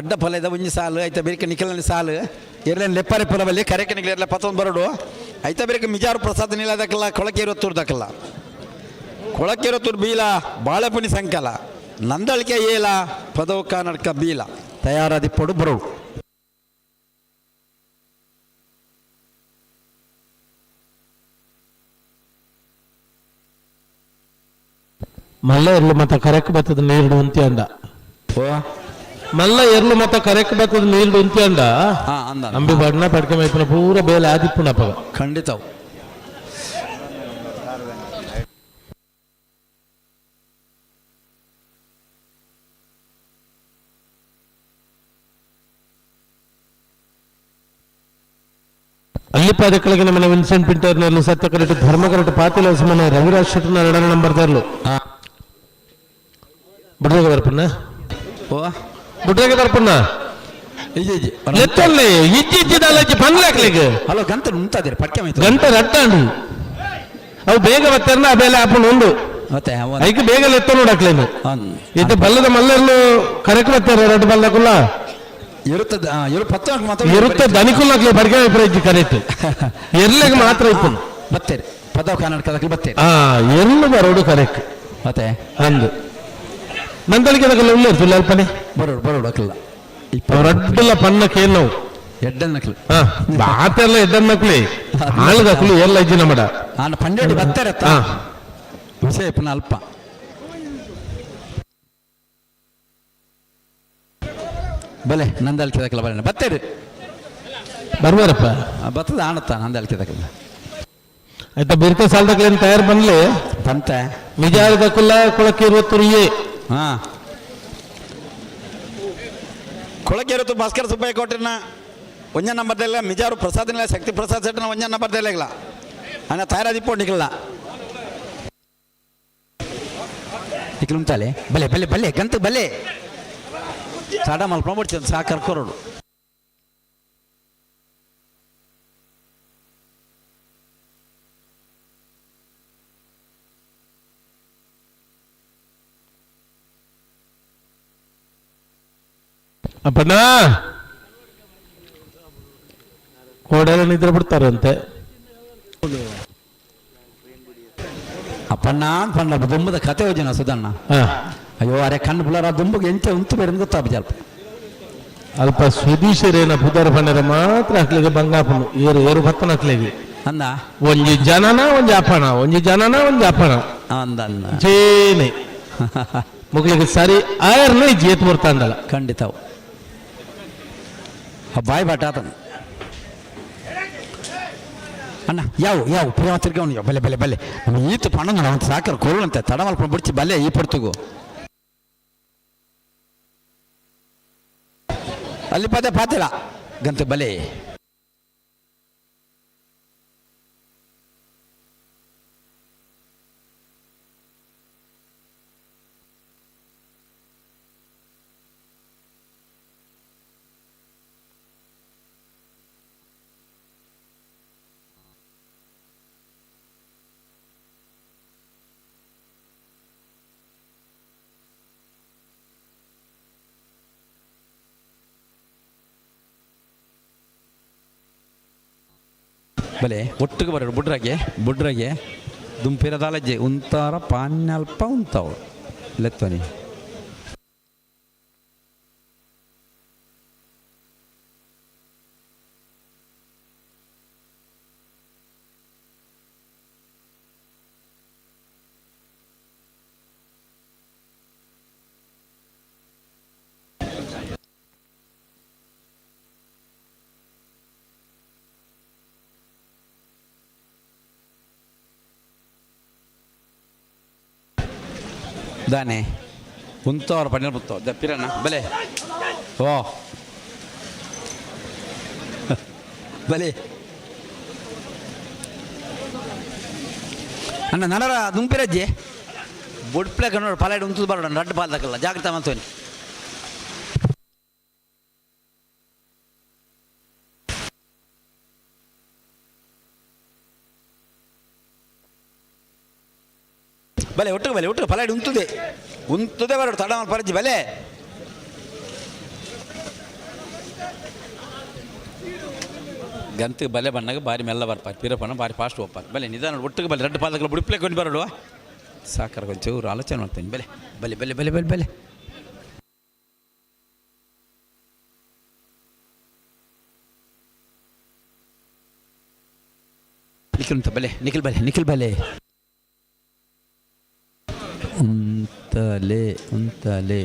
ಅಡ್ಡ ಫಲದ ಒಂಜಿ ಸಾಲು ಐತ ಬೇರೆ ನಿಖಲನ ಸಾಲು ಇರ್ಲೇನು ಲೆಪ್ಪಾರಿ ಪುರಬಲ್ಲಿ ಕರೆಕೆ ನಿಗ್ಲ ಇರ್ಲೆ ಪತ್ತೊಂದು ಬರೋಡು ಐತ ಬೇರೆ ಮಿಜಾರು ಪ್ರಸಾದ ನಿಲ್ಲದಕ್ಕಲ್ಲ ಕೊಳಕೆ ಇರುತ್ತೂರು ಕೊಳಕೆ ಇರುತ್ತೂರು ಬೀಲ ಬಾಳೆಪುನಿ ಸಂಕಲ ನಂದಳಿಕೆ ಏಲ ಪದವು ಕರ್ನಾಟಕ ಬೀಲ ತಯಾರಾದಿ ಪೊಡು ಬರೋಡು. ಮಲ್ಲ ಎರ್ಲು ಮತ್ತ ಕರೆಕ್ ಬತ್ತದ ನೀರು ಉಂತಿ ಅಂದ. ಮಲ್ಲ ಎರ್ಲು ಮತ್ತ ಕರೆಕ್ ಬತ್ತದ ನೀರು ಉಂತಿ ಅಂದ. ಅಂಬಿ ಬಣ್ಣ ಪಡ್ಕೆ ಮೈಪುನ ಪೂರ ಬೇಲೆ ಆದಿಪ್ಪುನಪ್ಪಗ. ಖಂಡಿತ. ಅಲ್ಲಿಪಾದ ಕೆಳಗೆ ನಮ್ಮ ವಿನ್ಸೆಂಟ್ ಪಿಂಟರ್ನಲ್ಲಿ ಸತ್ಯ ಕರೆಕ್ಟ್ ಧರ್ಮ ಕರೆಕ್ಟ್ ಪಾತಿಲ ಮನೆ ರವಿರಾಜ್ ಶೆಟ್ಟರ್ನ ಎರಡನೇ ನಂಬರ್ ತರಲು ಬುಡ್ರೆಗೆ ಬರ್ಪಣ್ಣ. ಓ ಬುಡ್ರೆಗೆ ಬರ್ಪಣ್ಣ. ಲೆತ್ತೊಲ್ಲೆ ಇಜ್ಜಿ ಇಜ್ಜಿದಲ್ಲ ಇಜ್ಜಿ ಪನ್ಲಾಕ್ಲಿಗೆ. ಹಲೋ ಗಂತ ಉಂಟಾದಿರಿ ಪಟ್ಕೆ ಮೈತು. ಗಂಟ ರಟ್ಟಾಂಡು ಅವು ಬೇಗ ಬರ್ತಾರನ ಆ ಬೇಲೆ ಹಾಕೊಂಡು ಉಂಡು. ಮತ್ತೆ ಐಕ್ ಬೇಗ ಲೆತ್ತ ನೋಡಕ್ಲೇನು ಇದು ಬಲ್ಲದ ಮಲ್ಲರ್ಲು ಕರೆಕ್ಟ್ ಬರ್ತಾರೆ ಎರಡು ಬಲ್ಲಕುಲ್ಲ. ಇರುತ್ತದ ಇರು ಪತ್ತು ಮಾತ್ರ. ಇರುತ್ತೆ ದನಿಕುಲ್ಲಕ್ಲೆ ಬಡ್ಗೆ ಇಜ್ಜಿ ಕರೆಕ್ಟ್ ಎರ್ಲೆಗೆ ಮಾತ್ರ ಇಪ್ಪು. ಬತ್ತೇರಿ ಪದವು ಕರ್ನಾಟಕದಲ್ಲಿ ಬತ್ತೇರಿ. ಎರ್ಲು ಬರೋಡು ಕರೆಕ್ಟ್. ಮತ್ತೆ ಅಂದು ನಂದಳಿಕೆ ದಕಲ್ಲ ಉಳ್ಳೇರು ತುಲ್ಲ ಅಲ್ಪನೆ. ಬರೋಡು ಬರೋಡು ಅಕ್ಲ. ರಡ್ಡಲ್ಲ ಪನ್ನಕ್ಕೆ ನಾವು ಎಡ್ಡನ್ನಕ್ಲು. ಬಾತೆಲ್ಲ ಎಡ್ಡನ್ನಕ್ಲಿ ಆಳದಕ್ಲು ಎಲ್ಲ ಇಜ್ಜಿ ನಮ್ಮಡ. ನಾನು ಪಂಡೆಡಿ ಬತ್ತಾರೆ ವಿಷಯ ಪುನಃ ಅಲ್ಪ ಬಲೆ ನಂದಲ್ಕೆ ದಕ್ಕಲ ಬಲೆ ಬತ್ತೇರಿ. ಬರ್ವಾರಪ್ಪ. ಬತ್ತದ ಆಣತ್ತ ನಂದಲ್ಕೆ ದಕ್ಕಲ. ಆಯ್ತಾ ಬಿರ್ಕ ಸಾಲದಕ್ಲೇನು ತಯಾರು ಬಂದ್ಲಿ ಪಂತೆ ನಿಜಾರದಕ್ಕುಲ್ಲ ಕೊಳಕ್ಕೆ ಇರುವತ್ತೂರು ಎ. ಕೊಳಕೆ ಇರುತ್ತು ಭಾಸ್ಕರ ಸುಬ್ಬಯ್ಯ ಕೋಟಿನ ಒಂಜ ನಂಬರ್ದೆಲ್ಲ ಮಿಜಾರು ಪ್ರಸಾದ್ ಶಕ್ತಿ ಪ್ರಸಾದ್ ಸೆಟ್ನ ಒಂಜ ನಂಬರ್ದೆಲ್ಲ ಇಲ್ಲ ಅಣ್ಣ ತಯಾರಾದಿ ನಿಖಲ್ಲ ನಿಖಲ್ ಉಂಟಾಲೆ ಬಲೆ ಬಲೆ ಬಲೆ ಗಂತ ಬಲೆ ತಡ ಮಲ್ಪ ಬಿಡ್ತೀನಿ ಸಾಕು ಕರ್ಕೊರೋಡು. ಅಪ್ಪಣ್ಣ ಕೋಡೆಲ್ಲ ನಿದ್ರೆ ಬಿಡ್ತಾರಂತೆ. ಅಪ್ಪಣ್ಣ ಪಂಡ ದುಂಬದ ಕತೆ ಯೋಜನ ಸುಧಣ್ಣ. ಅಯ್ಯೋ ಅರೆ ಕಣ್ಣು ಬುಲರ ದುಂಬುಗೆ ಎಂಚ ಉಂತು ಬೇರೆ ಗೊತ್ತಾಪ ಅಲ್ಪ. ಅಲ್ಪ ಸುದೀಶರೇನ ಪುದರ್ ಪಂಡರೆ ಮಾತ್ರ ಅಕ್ಲಿಗೆ ಬಂಗಾಪನು ಏರು ಏರು ಭತ್ತನ ಅಕ್ಲಿಗೆ ಅಂದ ಒಂಜಿ ಜನನ ಒಂಜಿ ಅಪ್ಪಣ, ಒಂಜಿ ಜನನ ಒಂಜಿ ಅಪ್ಪಣ ಅಂದ ಅಂದ ಜೇನೆ ಮುಗ್ಲಿಗೆ ಸರಿ ಆಯರ್ನ ಜೇತ್ ಬರ್ತಾಂಡಲ್ಲ. ಖಂಡಿತ ಬಾಯ್ ಬಾಟ ಆತನ ಅಣ್ಣ. ಯಾವ ಯಾವ ಪ್ರೇಮ ತಿರ್ಗವನು ಬಲೆ ಬಲೆ ಬಲೆ ನಮ್ಮ ಈತ ಪಣ ಒಂದು ಸಾಕರ್ ಕೊರುಳಂತೆ ತಡ ಮಲ್ಪ ಬಿಡ್ಚಿ ಬಲೆ ಈ ಪಡ್ತುಗು ಅಲ್ಲಿ ಪದೇ ಪಾತಿಲ್ಲ ಗಂತ ಬಲೆ. ಬಲೆ ಒಟ್ಟಿಗೆ ಬರೋಡು ಬುಡ್ರಾಗೆ ಬುಡ್ರಾಗೆ ದುಂಪಿರದಾಲಜ್ಜೆ ಉಂತಾರ ಪಾನ್ಯಲ್ಪ ಉಂತಾವು ಲೆತ್ತನಿ. ದಾನೆ ಉಂತವ್ರ ಪಣ್ಣೆ ಬುತ್ತೋ ದಪ್ಪಿರಣ್ಣ ಬಲೆ ಓ ಬಲೆ ಅಣ್ಣ ನನರ ದುಂಪಿರಜ್ಜೆ ಬೊಡ್ಪ್ಲೆ ಕಣ್ಣೋಡು ಪಲಾಯ್ಡು ಉಂತುದು ಬರೋಣ ರಡ್ಡು ಪಾಲ್ ದಕ್ಕಲ್ಲ ಜಾಗ್ರತೆ ಮಂತೋನಿ. ಬಲೆ ಒಟ್ಟಿಗೆ ಬಲೆ ಒಟ್ಟಿಗೆ ಪಲಾಯ್ಡು ಉಂತುದೆ ಉಂತುದೆ ಬರೋಡು ತಡ ಪರಜ್ಜಿ ಬಲೆ. ಗಂತಿಗೆ ಬಲೆ ಬಣ್ಣಗೆ ಬಾರಿ ಮೆಲ್ಲ ಬರ್ಪಾರು ಪಿರಪಣ್ಣ ಬಾರಿ ಫಾಸ್ಟ್ ಹೋಗ್ಪಾರು ಬಲೆ ನಿಧಾನ ಒಟ್ಟಿಗೆ ಬಲೆ ರಡ್ಡು ಪಾದಗಳ ಬುಡಿಪ್ಲೆ ಕೊಂಡು ಬರೋಡುವ ಸಾಕಾರ ಕೊಂಚೂರು ಆಲೋಚನೆ ಮಾಡ್ತೇನೆ ಬಲೆ ಬಲೆ ಬಲೆ ಬಲೆ ಬಲೆ ಬಲೆ. ನಿಖಿಲ್ ಉಂಟ ಬಲೆ ನಿಖಿಲ್ ಬಲೆ ನಿಖಿಲ್ ಬಲೆ ಉಂತಲೆ ಉಂತಲೆ.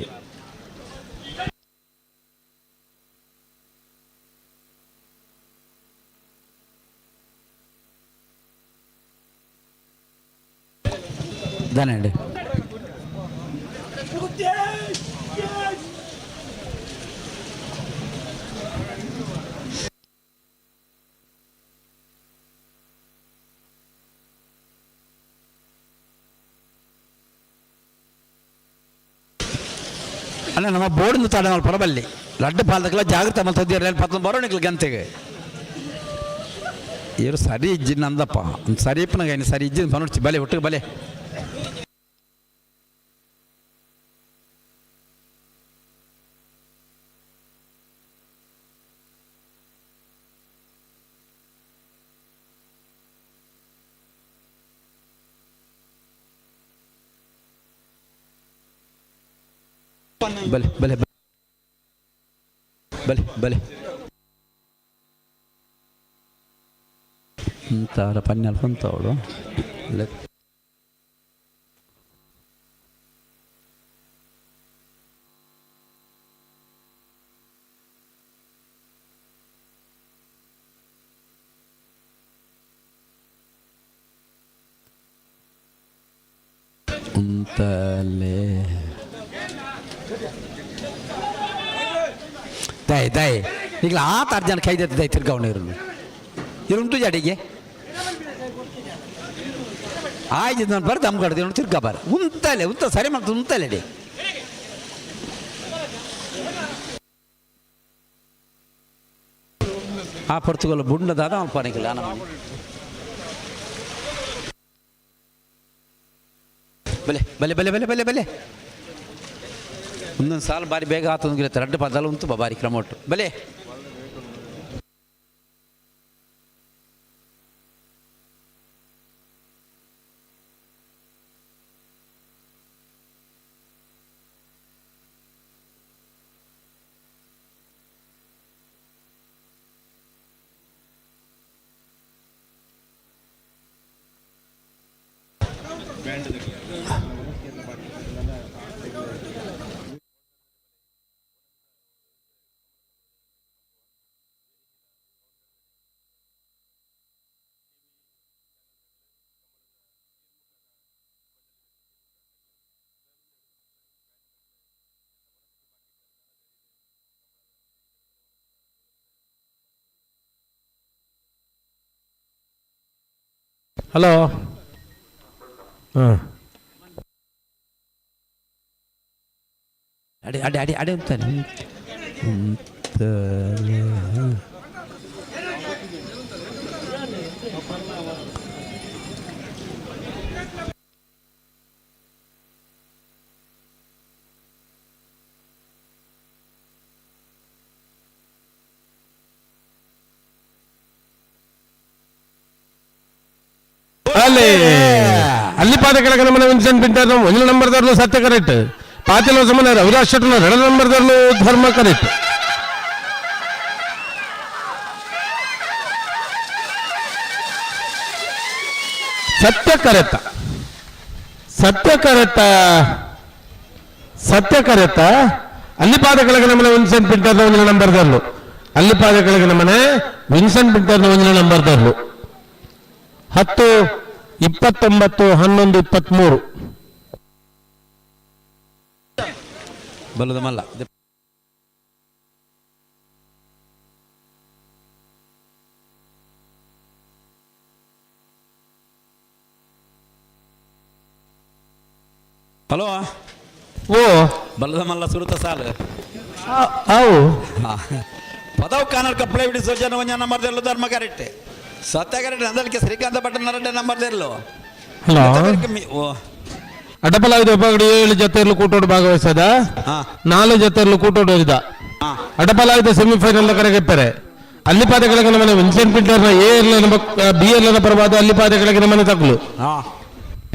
ದಾనండి. ಅಣ್ಣ ನಮ್ಮ ಬೋರ್ಡ್ ತಡ ಪರಬಲ್ಲಿ ಲಡ್ಡು ಪಾಲ್ದಕ್ಕೆಲ್ಲ ಜಾಗ್ರತೆ ಮಲ್ತದ್ದೀರ ಪತ್ತ ಬರೋಣಿಕ್ಲ ಗಂತೆಗೆ ಇವರು ಸರಿ ಇಜ್ಜಿನ ಅಂದಪ್ಪ ಸರಿ ಇಪ್ಪನಾಗ ಸರಿ ಇಜ್ಜಿನ ಪನೊಡ್ಚಿ ಬಲೆ ಒಟ್ಟಿಗೆ ಬಲೆ. ಬಲೆ ಬಲೆ ಬಲೆ ಬಲೆ ಅಂತಾರ ಪನ್ನೆಲ್ ಪಂತವಳು. ಉಂತಲೆ ದಯ ದಯ ಈಗಲ ಆತ ಅರ್ಜನ ಕೈದೆತ್ತ ದಯ ತಿರ್ಗವಣ ಇರು ಇರುಂಟು ಜಾಡಿಗೆ ಆಯ್ತು ನಾನು ಬರ್ ದಮ್ ಕಡ್ದು ತಿರ್ಗ ಬಾರ ಉಂತಲೆ ಉಂತ ಸರಿ ಮಾಡ್ತು ಉಂತಲೆ ಡಿ. ಆ ಪೊರ್ತುಗಲ್ ಬುಂಡದಾದ ಅಲ್ಪ ಬಲೆ ಬಲೆ ಬಲೆ ಬಲೆ ಬಲೆ ಬಲೆ. ಒಂದೊಂದು ಸಾಲು ಬಾರಿ ಬೇಗ ಆತೊಂದು ರಡ್ಡು ಪದಲ ಉಂತು ಬಾರಿ ಕ್ರಮೊಟ್ಟು ಬಲೆ. ಹಲೋ. ಹಾಂ, ಅಡೆ ಅಡೆ ಅಡೆ ಅಡೆ ಅಂತಾನೆ. ಅಲ್ಲಿ ಅಲ್ಲಿ ಪಾದ ಕೆಳಗೆ ನಮ್ಮನೆ ವಿನ್ಸೆಂಟ್ ಪಿಂಟರ್ ಒಂದನೇ ನಂಬರ್ದವ್ರು ಸತ್ಯ ಕರೆಕ್ಟ್. ಪಾತಿಲ ಸಮನ ರವಿರಾಜ್ ಶೆಟ್ಟರ್ ಎರಡನೇ ನಂಬರ್ದವ್ರು ಧರ್ಮ ಕರೆಕ್ಟ್. ಸತ್ಯ ಕರೆತ ಸತ್ಯ ಕರೆತ ಸತ್ಯ ಕರೆತ ಅಲ್ಲಿ ಪಾದ ಕೆಳಗೆ ನಮ್ಮನೆ ವಿನ್ಸೆಂಟ್ ಪಿಂಟರ್ ಒಂದನೇ ನಂಬರ್ದವ್ರು. ಅಲ್ಲಿ ಪಾದ ಕೆಳಗೆ ನಮ್ಮನೆ ವಿನ್ಸೆಂಟ್ ಪಿಂಟರ್ ಒಂದನೇ ನಂಬರ್ದವ್ರು. 10 29 11 23. ಬಲ್ಲದ ಮಲ್ಲ. ಹಲೋ. ಓ ಬಲ್ಲದ ಮಲ್ಲ ಸುರುತ ಸಾಲು. ಅವು ಪದವು ಕಾನರ್ ಕಪ್ಪಳೆ ಬಿಡಿ ಸೋಜನ ಒಂಜ ನಂಬರ್ ದೆಲ್ಲು ಧರ್ಮ ಕರೆಕ್ಟ್. ಸತ್ಯ ಕರೆಕ್ಟ್ ನಂದಲಿಕೆ ಶ್ರೀಕಾಂತ ಭಟ್ ನರಡ್ಡೆ ನಂಬರ್ ದೆಲ್ಲು. ಹಲೋ. ಅಡಪಲಾಯುಧ ವಿಭಾಗದ 7 ಜೊತೆಯಲ್ಲೂ ಕೂಟೋಡು ಭಾಗವಹಿಸದ, 4 ಜೊತೆಯಲ್ಲೂ ಕೂಟೋಡು ಹೋದ. ಅಡಪಲಾಯುಧ ಸೆಮಿಫೈನಲ್ ಕರೆಗೆಪ್ಪರೆ ಅಲ್ಲಿ ಪಾದ ಕೆಳಗೆ ನಮ್ಮನೆ ವಿನ್ಸೆಂಟ್ ಪಿಂಟರ್ನ ಎ ಎಲ್ ಬಿ ಎಲ್ ಪರವಾದ ಅಲ್ಲಿ ಪಾದ ಕೆಳಗೆ ನಮ್ಮನೆ ತಕ್ಕಲು.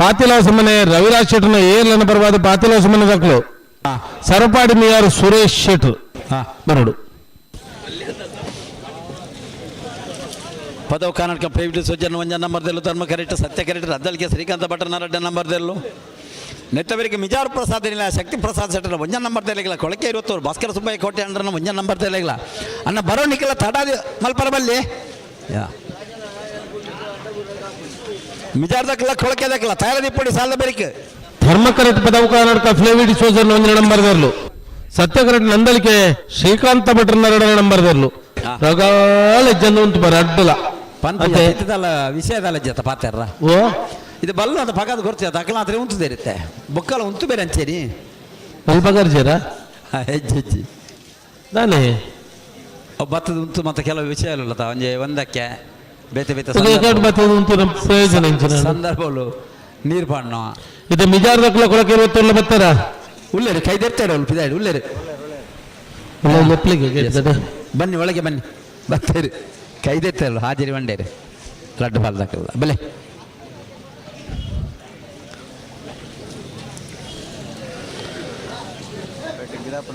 ಪಾತಿಲ ಸುಮ್ಮನೆ ರವಿರಾಜ್ ಶೆಟ್ಟರ್ನ ಎ ಎಲ್ ಪರವಾದ ಪಾತಿಲ ಸುಮ್ಮನೆ ತಕ್ಕಲು. ಸರಪಾಡಿ ಮಿಯಾರ್ ಸುರೇಶ್ ಶೆಟ್ರ್ ಬರೋಡು. ಪದವು ಕರ್ನಾಟಕ ಪ್ರೈವೇಟ್ ಸೋಜನ್ ಒಂಜ ನಂಬರ್ ದೆಲ್ಲು ಧರ್ಮ ಕರೆಕ್ಟ್. ಸತ್ಯ ಕರೆಕ್ಟ್ ರದ್ದಲಿಕೆ ಶ್ರೀಕಾಂತ ಭಟ್ಟ ನರಡ್ಡೆ ನಂಬರ್ ದೆಲ್ಲು. ನೆತ್ತವರಿಗೆ ಮಿಜಾರ್ ಪ್ರಸಾದ್ ಇಲ್ಲ ಶಕ್ತಿ ಪ್ರಸಾದ್ ಶೆಟ್ಟರ್ ಒಂಜ ನಂಬರ್ ದೆಲೆಗಿಲ್ಲ. ಕೊಳಕೆ ಇರುತ್ತವರು ಭಾಸ್ಕರ ಸುಬ್ಬಯ್ಯ ಕೋಟೆ ಅಂಡ್ರನ ಒಂಜ ನಂಬರ್ ದೆಲೆಗಿಲ್ಲ. ಅನ್ನ ಬರೋ ನಿಕ್ಕೆಲ್ಲ ತಡಾದಿ ಮಲ್ಪರ ಬಲ್ಲಿ ಯಾ ಮಿಜಾರ್ ದಕ್ಕಲ ಕೊಳಕೆ ದಕ್ಕಲ ತಯಾರದಿಪ್ಪಡಿ ಸಾಲದ ಬೆರಿಕೆ. ಧರ್ಮ ಕರೆಕ್ಟ್ ಪದವು ಕರ್ನಾಟಕ ಫ್ಲೇವಿಡ್ ಸೋಜನ್ ಒಂದನೇ ನಂಬರ್ದರ್ಲು. ಸತ್ಯ ಕರೆಕ್ಟ್ ನಂದಲಿಕೆ ಶ್ರೀಕಾಂತ ಭಟ್ರ ಎರಡನೇ ನಂಬರ್ದರ್ಲು. ರಗಾಲ ಜನ ಉಂಟು ಬರ ಅಡ್ಡಲ ಪನ್ಪಲ್ಲ ವಿಷಯದಲ್ಲ ಜೊತೆ ಪಾತಾರ. ಓ ಇದು ಬಲ್ಲ ಅಂತ ಪಗದ ಗೊತ್ತಿದೆ ತಕಲ ಆದ್ರೆ ಉಂಟು ಇರುತ್ತೆ ಬೊಕ್ಕಲ ಉಂಟು ಬೇರೆ ಅಂಚೇರಿ ಅಲ್ಪ ಹೆಜ್ಜೆ ಹೆಜ್ಜೆ ನಾನೇ ಭತ್ತದ ಉಂಟು ಮತ್ತೆ ಕೆಲವು ವಿಷಯ ಇಲ್ಲ ಒಂಜೆ ಒಂದಕ್ಕೆ ಬೇತೆ ಬೇತೆ ಭತ್ತದ ಉಂಟು ನಮ್ಮ ಪ್ರಯೋಜನ ಸಂದರ್ಭಗಳು ನೀರು ಪಣ್ಣು ಇದು ಮಿಜಾರ್ ದಕ್ಕಲ ಕೊಳಕೆ ಇರುವತ್ತಲ್ಲ ಬರ್ತಾರ ಉಳ್ಳೇರು ಕೈ ದೆರ್ತಾರೆ ಅವ್ಳು ಪಿದಾಡಿ ಉಳ್ಳೇರು ಬನ್ನಿ ಒಳಗೆ ಬನ್ನಿ ಬರ್ತೀರಿ ಕೈದೆತ್ತಲ್ಲ ಹಾಜರಿ ಬಂಡೇರಿ ಲಡ್ಡು ಬಾಲ್ದಾಕಲ್ಲ ಬಲೆ.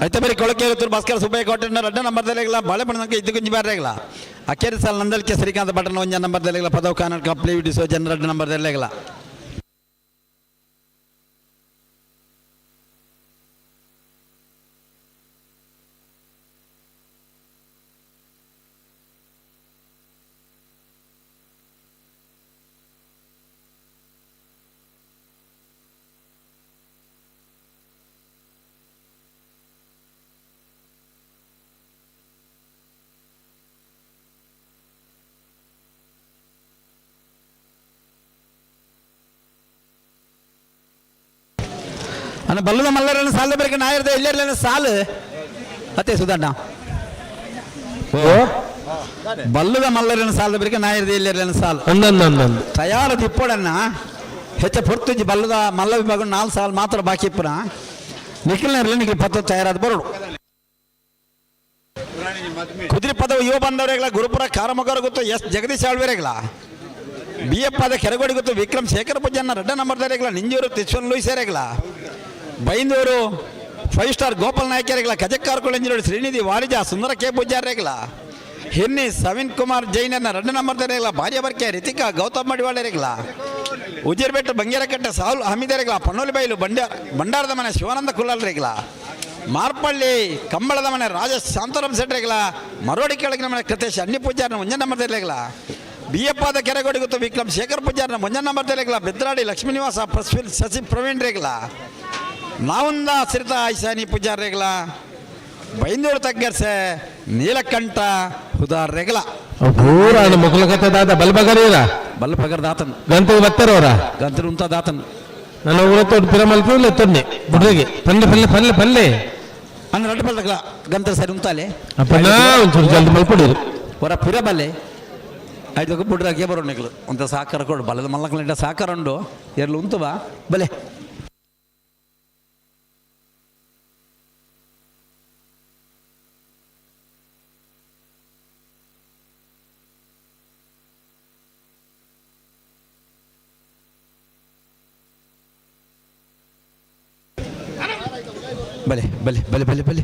ಐತೆ ಬೇರೆ ಕೊಳಕೆ ಇರುತ್ತಾರೆ ಭಾಸ್ಕರ ಸುಬ್ಬಯ್ಯ ಕೋಟೆ ರಡ್ಡ ನಂಬರ್ ದೆಲೆಗಿಲ್ಲ. ಬಾಳೆ ಬಣ್ಣಕ್ಕೆ ಇದ್ದು ಕುಂಜಿ ಬಾರ್ಯಾಗಲ ಅಕ್ಕೇರಿ ಸಾಲ ನಂದಲಿಕೆ ಶ್ರೀಕಾಂತ ಭಟ್ಟನ ಒಂಜ ನಂಬರ್ ದೆಲೆಗಿಲ್ಲ. ಪದವು ಕರ್ನಾಟಕ ಪ್ಲೇವಿಡಿ ಸೋ ಜನ ರಡ್ಡ ನಂಬರ್ ದೆಲೆಗಿಲ್ಲ. ಅಣ್ಣ ಬಲ್ಲದ ಮಲ್ಲರನ್ನ ಸಾಲ ಬರಕ್ಕೆ ನಾಯಿರ್ದ ಎಲ್ಲೆರ್ಲನ ಸಾಲು ಅತ್ತೆ ಸುಧಣ್ಣ. ಓ ಬಲ್ಲದ ಮಲ್ಲರನ್ನ ಸಾಲದ ಬರಕ್ಕೆ ನಾಯಿರ್ದ ಎಲ್ಲೆರ್ಲನ ಸಾಲು ಅಂದಂದು ತಯಾರ ದಿಪ್ಪಡನ್ನ ಹೆಚ್ಚ ಪೊರ್ತುಂಜಿ ಬಲ್ಲದ ಮಲ್ಲ ವಿಭಾಗ 4 ಸಾಲು ಮಾತ್ರ ಬಾಕಿ ಇಪ್ಪನ. ನಿಖಿಲ್ನರ್ಲ ನಿಖಿಲ್ ಪತ್ತ ತಯಾರಾದ ಬರೋಡು. ಕುದುರೆ ಪದವು ಯುವ ಬಂದವರೆಗಳ ಗುರುಪುರ ಕಾರಮೊಗರ ಗೊತ್ತು ಎಸ್ ಜಗದೀಶ್ ಆಳ್ವೇರೆಗಳ ಬಿ ಎಫ್ ಪದ ಕೆರಗೋಡಿ ಗೊತ್ತು ವಿಕ್ರಮ್ ಶೇಖರ್ ಪೂಜನ್ನ ರಡ್ಡ ನಂಬರ್ದಾರೆಗಳ ನಿಂಜೂರು ತಿಶ್ವನ್ ಲೂಯಿಸೇರೆಗಳ ಬೈಂದೂರು ಫೈವ್ ಸ್ಟಾರ್ ಗೋಪಾಲ್ ನಾಯ್ಕರೆಗಳ ಕಜಕ್ಕಾರ್ಕೊಳ ಇಂಜಿನೋಡು ಶ್ರೀನಿಧಿ ವಾರಿಜ ಸುಂದರ ಕೆ ಪೂಜಾರ್ರೆಗಳ ಹಿನ್ನಿ ಸವಿನ್ ಕುಮಾರ್ ಜೈನನ್ನ ರಡ್ಡ ನಂಬರ್ದಾರೆಗಳ ಭಾರ್ಯ ಬರ್ಕೆ ರಿತಿಕಾ ಗೌತಮ್ ಮಡಿವಾಳರೆಗಳ ಉಜಿರ್ಬೆಟ್ಟು ಬಂಗೇರಕಟ್ಟೆ ಸಾಹುಲ್ ಹಮೀದರೆಗಳ ಪಣ್ಣೋಲಿಬೈಲು ಬಂಡಾರದ ಮನೆ ಶಿವಾನಂದ ಕುಲ್ಲಾಲ್ರೆಗಳ ಮಾರ್ಪಳ್ಳಿ ಕಂಬಳದ ಮನೆ ರಾಜೇಶ್ ಶಾಂತರಾಮ್ ಶೆಟ್ಟರೆಗಳ ಮರೋಡಿ ಕೆಳಗಿನ ಮನೆ ಕೃತೇಶ್ ಅಣ್ಣಿ ಪೂಜಾರನ ಮುಂಜಾನೆ ನಂಬರ್ದಾರೆಗಳ ಬಿ ಎಪ್ಪಾದ ಕೆರೆಗೋಡಿ ಗೊತ್ತು ವಿಕ್ರಮ್ ಶೇಖರ್ ಪೂಜಾರನ ಮುಂಜಾನೆ ನಂಬರ್ದಾರೆಗಳ ಬೆದ್ರಾಡಿ ಲಕ್ಷ್ಮೀನಿವಾಸ ಪ್ರಸ್ವಿಲ್ ಶಶಿ ಪ್ರವೀಣ್ ರೇಗಳ ನಾವುಂದ ಶ್ರಿತ ಐಶಾನಿ ಪೂಜಾರ್ರೆಗಳ ಬೈಂದೂರು ತಗ್ಗರ್ಸೆ ನೀಲಕಂಠ ಹುದಾರ್ ರೆಗಳ. ಪೂರ ಮುಕುಲ ಕತೆ ದಾದ ಬಲ್ಬಗರೀರ ಬಲ್ಬಗರ್ ದಾತನ್. ಗಂತಗೆ ಬತ್ತಾರವರ ಗಂತರು ಉಂತ ದಾತನ್. ನನ್ನ ಊರ ತೋಟ ಪಿರಮಲ್ಪು ಎತ್ತೊನ್ನೆ ಬುಡ್ರಿಗೆ ಪಲ್ಲೆ ಪಲ್ಲೆ ಪಲ್ಲೆ ಪಲ್ಲೆ. ಅನ್ನ ರಡ್ಡು ಬಲ್ದಗ್ಲ ಗಂತರ ಸರಿ ಉಂತಾಲೆ. ಅಪ್ಪಣ್ಣ ಒಂಚೂರು ಜಲ್ದಿ ಮಲ್ಪಡಿರು. ಹೊರ ಪಿರ ಬಲ್ಲೆ ಐದಕ್ಕೆ ಬುಡ್ರಾಗೆ ಬರೋ ನಿಕ್ಲು ಅಂತ ಸಾಕಾರ ಕೊಡು ಬಲದ ಮಲ್ಲಕ್ಲಿಂಟ ಸಾಕಾರ ಉಂಡು ಎರ್ಲು ಉಂತು ಬಾ ಬಲೆ. ಬಲೆ ಬಲೆ ಬಲೆ ಬಲೆ ಬಲೆ.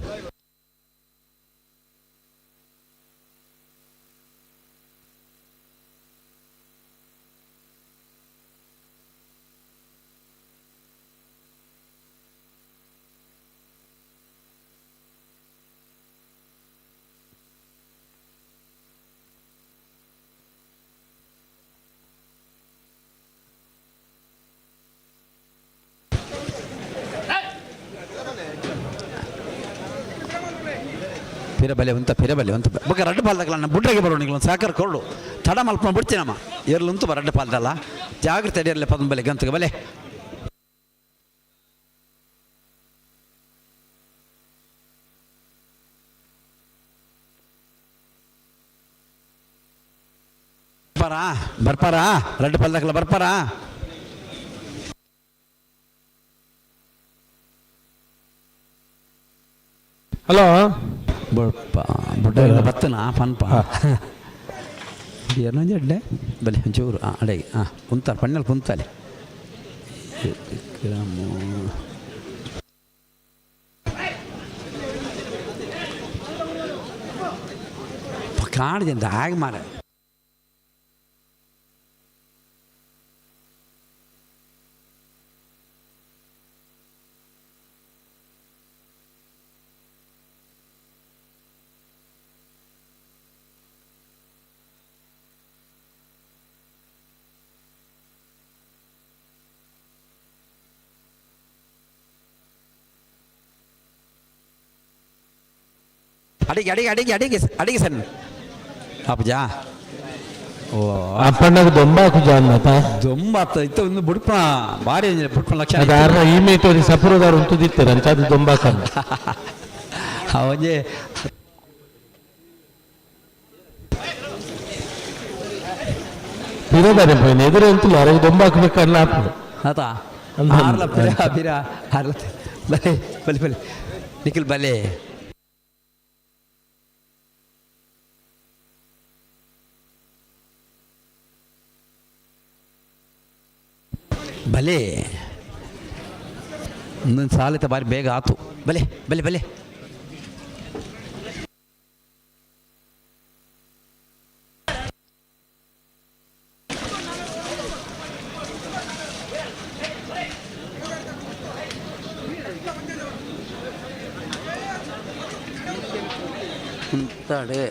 ಪಿರ ಬಲೆ ಉಂತ ಪಿರ ಬಲೆ ಉಂತ ಬೊಕ್ಕ ರಡ್ಡು ಪಾಲ್ದಕ್ಲ ಬುಡ್ರೆಗೆ ಬರೋ ನಿಗ್ಲ ಸಾಕರ್ ಕೊರಡು ತಡ ಮಲ್ಪ ಬಿಡ್ತೀನಮ್ಮ ಎರ್ಲು ಉಂತು ಬ ರಡ್ಡು ಪಾಲ್ದಲ್ಲ ಜಾಗ್ರತೆ ಅಡಿಯರ್ಲೆ ಪದ ಬಲೆ ಗಂತಗೆ ಬಲೆ. ಬರ್ಪಾರಾ ಬರ್ಪಾರಾ ರಡ್ಡು ಪಾಲ್ದಕ್ಲ ಬರ್ಪಾರಾ? ಹಲೋ. ಬೊಡ್ಪ ಬುಡ್ಡ ಬತ್ತನ ಪನ್ಪ ಏನೊಂಜಿ ಅಡ್ಡೆ ಬಲೆ ಒಂಚೂರು ಹಾಂ ಅಡೆಗೆ ಹಾಂ ಕುಂತಾರ ಪಣ್ಣಲ್ಲಿ ಕುಂತಾಲೆ ಕಾಡ್ದೆ ಹಾಗೆ ಮಾರ. ಅಡಿಗೆ ಅಡಿಗೆ ಅಡಿಗೆ ಅಡಿಗೆ ಅಡಿಗೆ ಸಣ್ಣ ಅಪ್ಪಜಾ ಓ. ಅಪ್ಪಣ್ಣಗೆ ದೊಂಬ ಹಾಕುಜ ಅನ್ನತ. ದೊಂಬ ಇತ್ತ ಒಂದು ಬುಡ್ಪ ಭಾರಿ ಬುಡ್ಪ ಲಕ್ಷಣ. ಅದು ಆರ್ನ ಈ ಮೇಟೋರಿ ಸಪುರದಾರು ಉಂಟುದಿತ್ತಾರೆ ಅಂಚ ಅದು ದೊಂಬ ಹಾಕಲ್ಲ. ಒಂಜಿ ಪಿರದಾರೆ ಪೋಯಿನ ಎದುರು ಅಂತಲ್ಲ ಅರಗೆ ದೊಂಬ ಹಾಕ್ಬೇಕಲ್ಲ ಹಾಕುದು. ಆತ ಆರ್ಲ ಪಿರ ಪಿರ ಆರ್ಲ ಬಲೆ ಬಲೆ ಬಲೆ ನಿಖಿಲ್ ಬಲೆ. ಬಲೆ ಒಂದೊಂದು ಸಾಲಿತ ಬಾರಿ ಬೇಗ ಆತು ಬಲೆ ಬಲೆ ಬಲೆ. ಅಂತಾಡೆ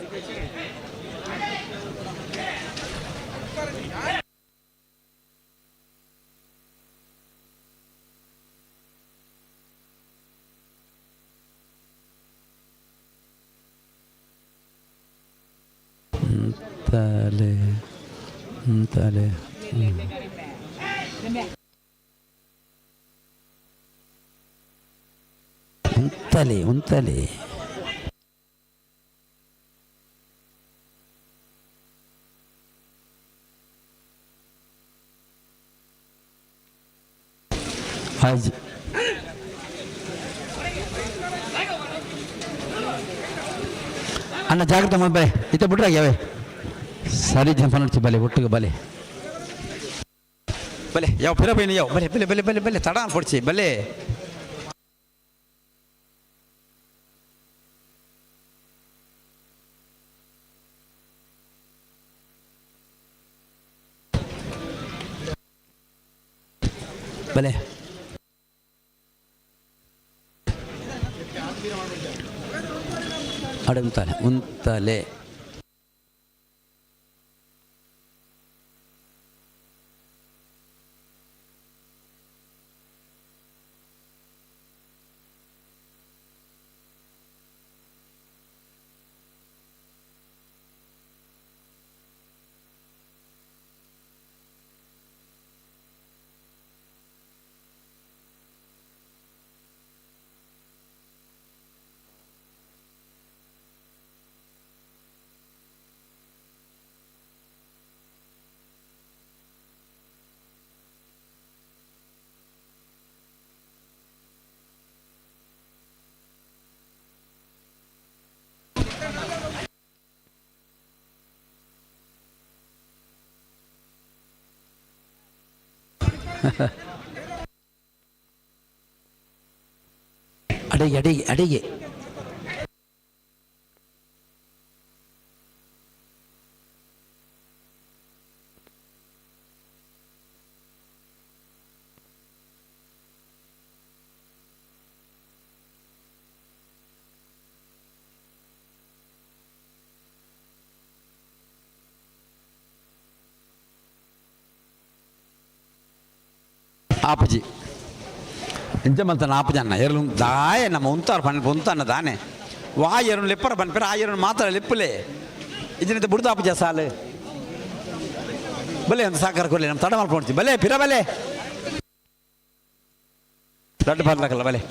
ಅಂತಾಲೆ ಅಂತಾಲೆ ಉಂತಲೆ ಉಂತಲೆ. ಆಯ್ತು. ಅಣ್ಣ ಜಾಗ್ರತೆ ಮಾಡಿ ಬಲೆ ಇತ್ತ ಬಿಟ್ರಾಗ ಯಾವೆ ಸರಿ ಜನ ಪನ್ನಡ್ಚಿ ಬಲೆ ಒಟ್ಟಿಗೆ ಬಲೆ ಬಲೆ ಯಾವ ಪಿರ ಬೈನ ಯಾವ ಬಲೆ ಬಲೆ ಬಲೆ ಬಲೆ ಬಲೆ ತಡ ಪೊಡ್ಚಿ ಬಲೆ ಬಲೆ ಅಡೆ ಉಂತಾಲೆ ಉಂತಾಲೆ ಅಡಿಗೆ ಅಡಿಗೆ ಅಡಿಗೆ ಆಪಜಿ ಎಂಚ ಮಲ್ತಾನ ಆಪಜಿ ಅನ್ನ ಎರಲು ದಾಯ ನಮ್ಮ ಉಂತಾರ ಪನ್ ಉಂತಾನ ದಾನೆ. ವಾ ಎರು ಲೆಪ್ಪರ ಪನ್ಪೆರ ಆ ಎರು ಮಾತ್ರ ಲೆಪ್ಪುಲೆ. ಇದರಿಂದ ಬುಡ್ದು ಆಪಜಿ ಸಾಲು. ಬಲೆ ಅಂತ ಸಾಕಾರ ಕೊರ್ಲಿ ನಮ್ಮ ತಡ ಮಲ್ಪೊಡ್ಚಿ ಬಲೆ ಪಿರ ಬಲೆ. ದೊಡ್ಡ ಬರ್ಲಕಲ್ಲ ಬಲೆ.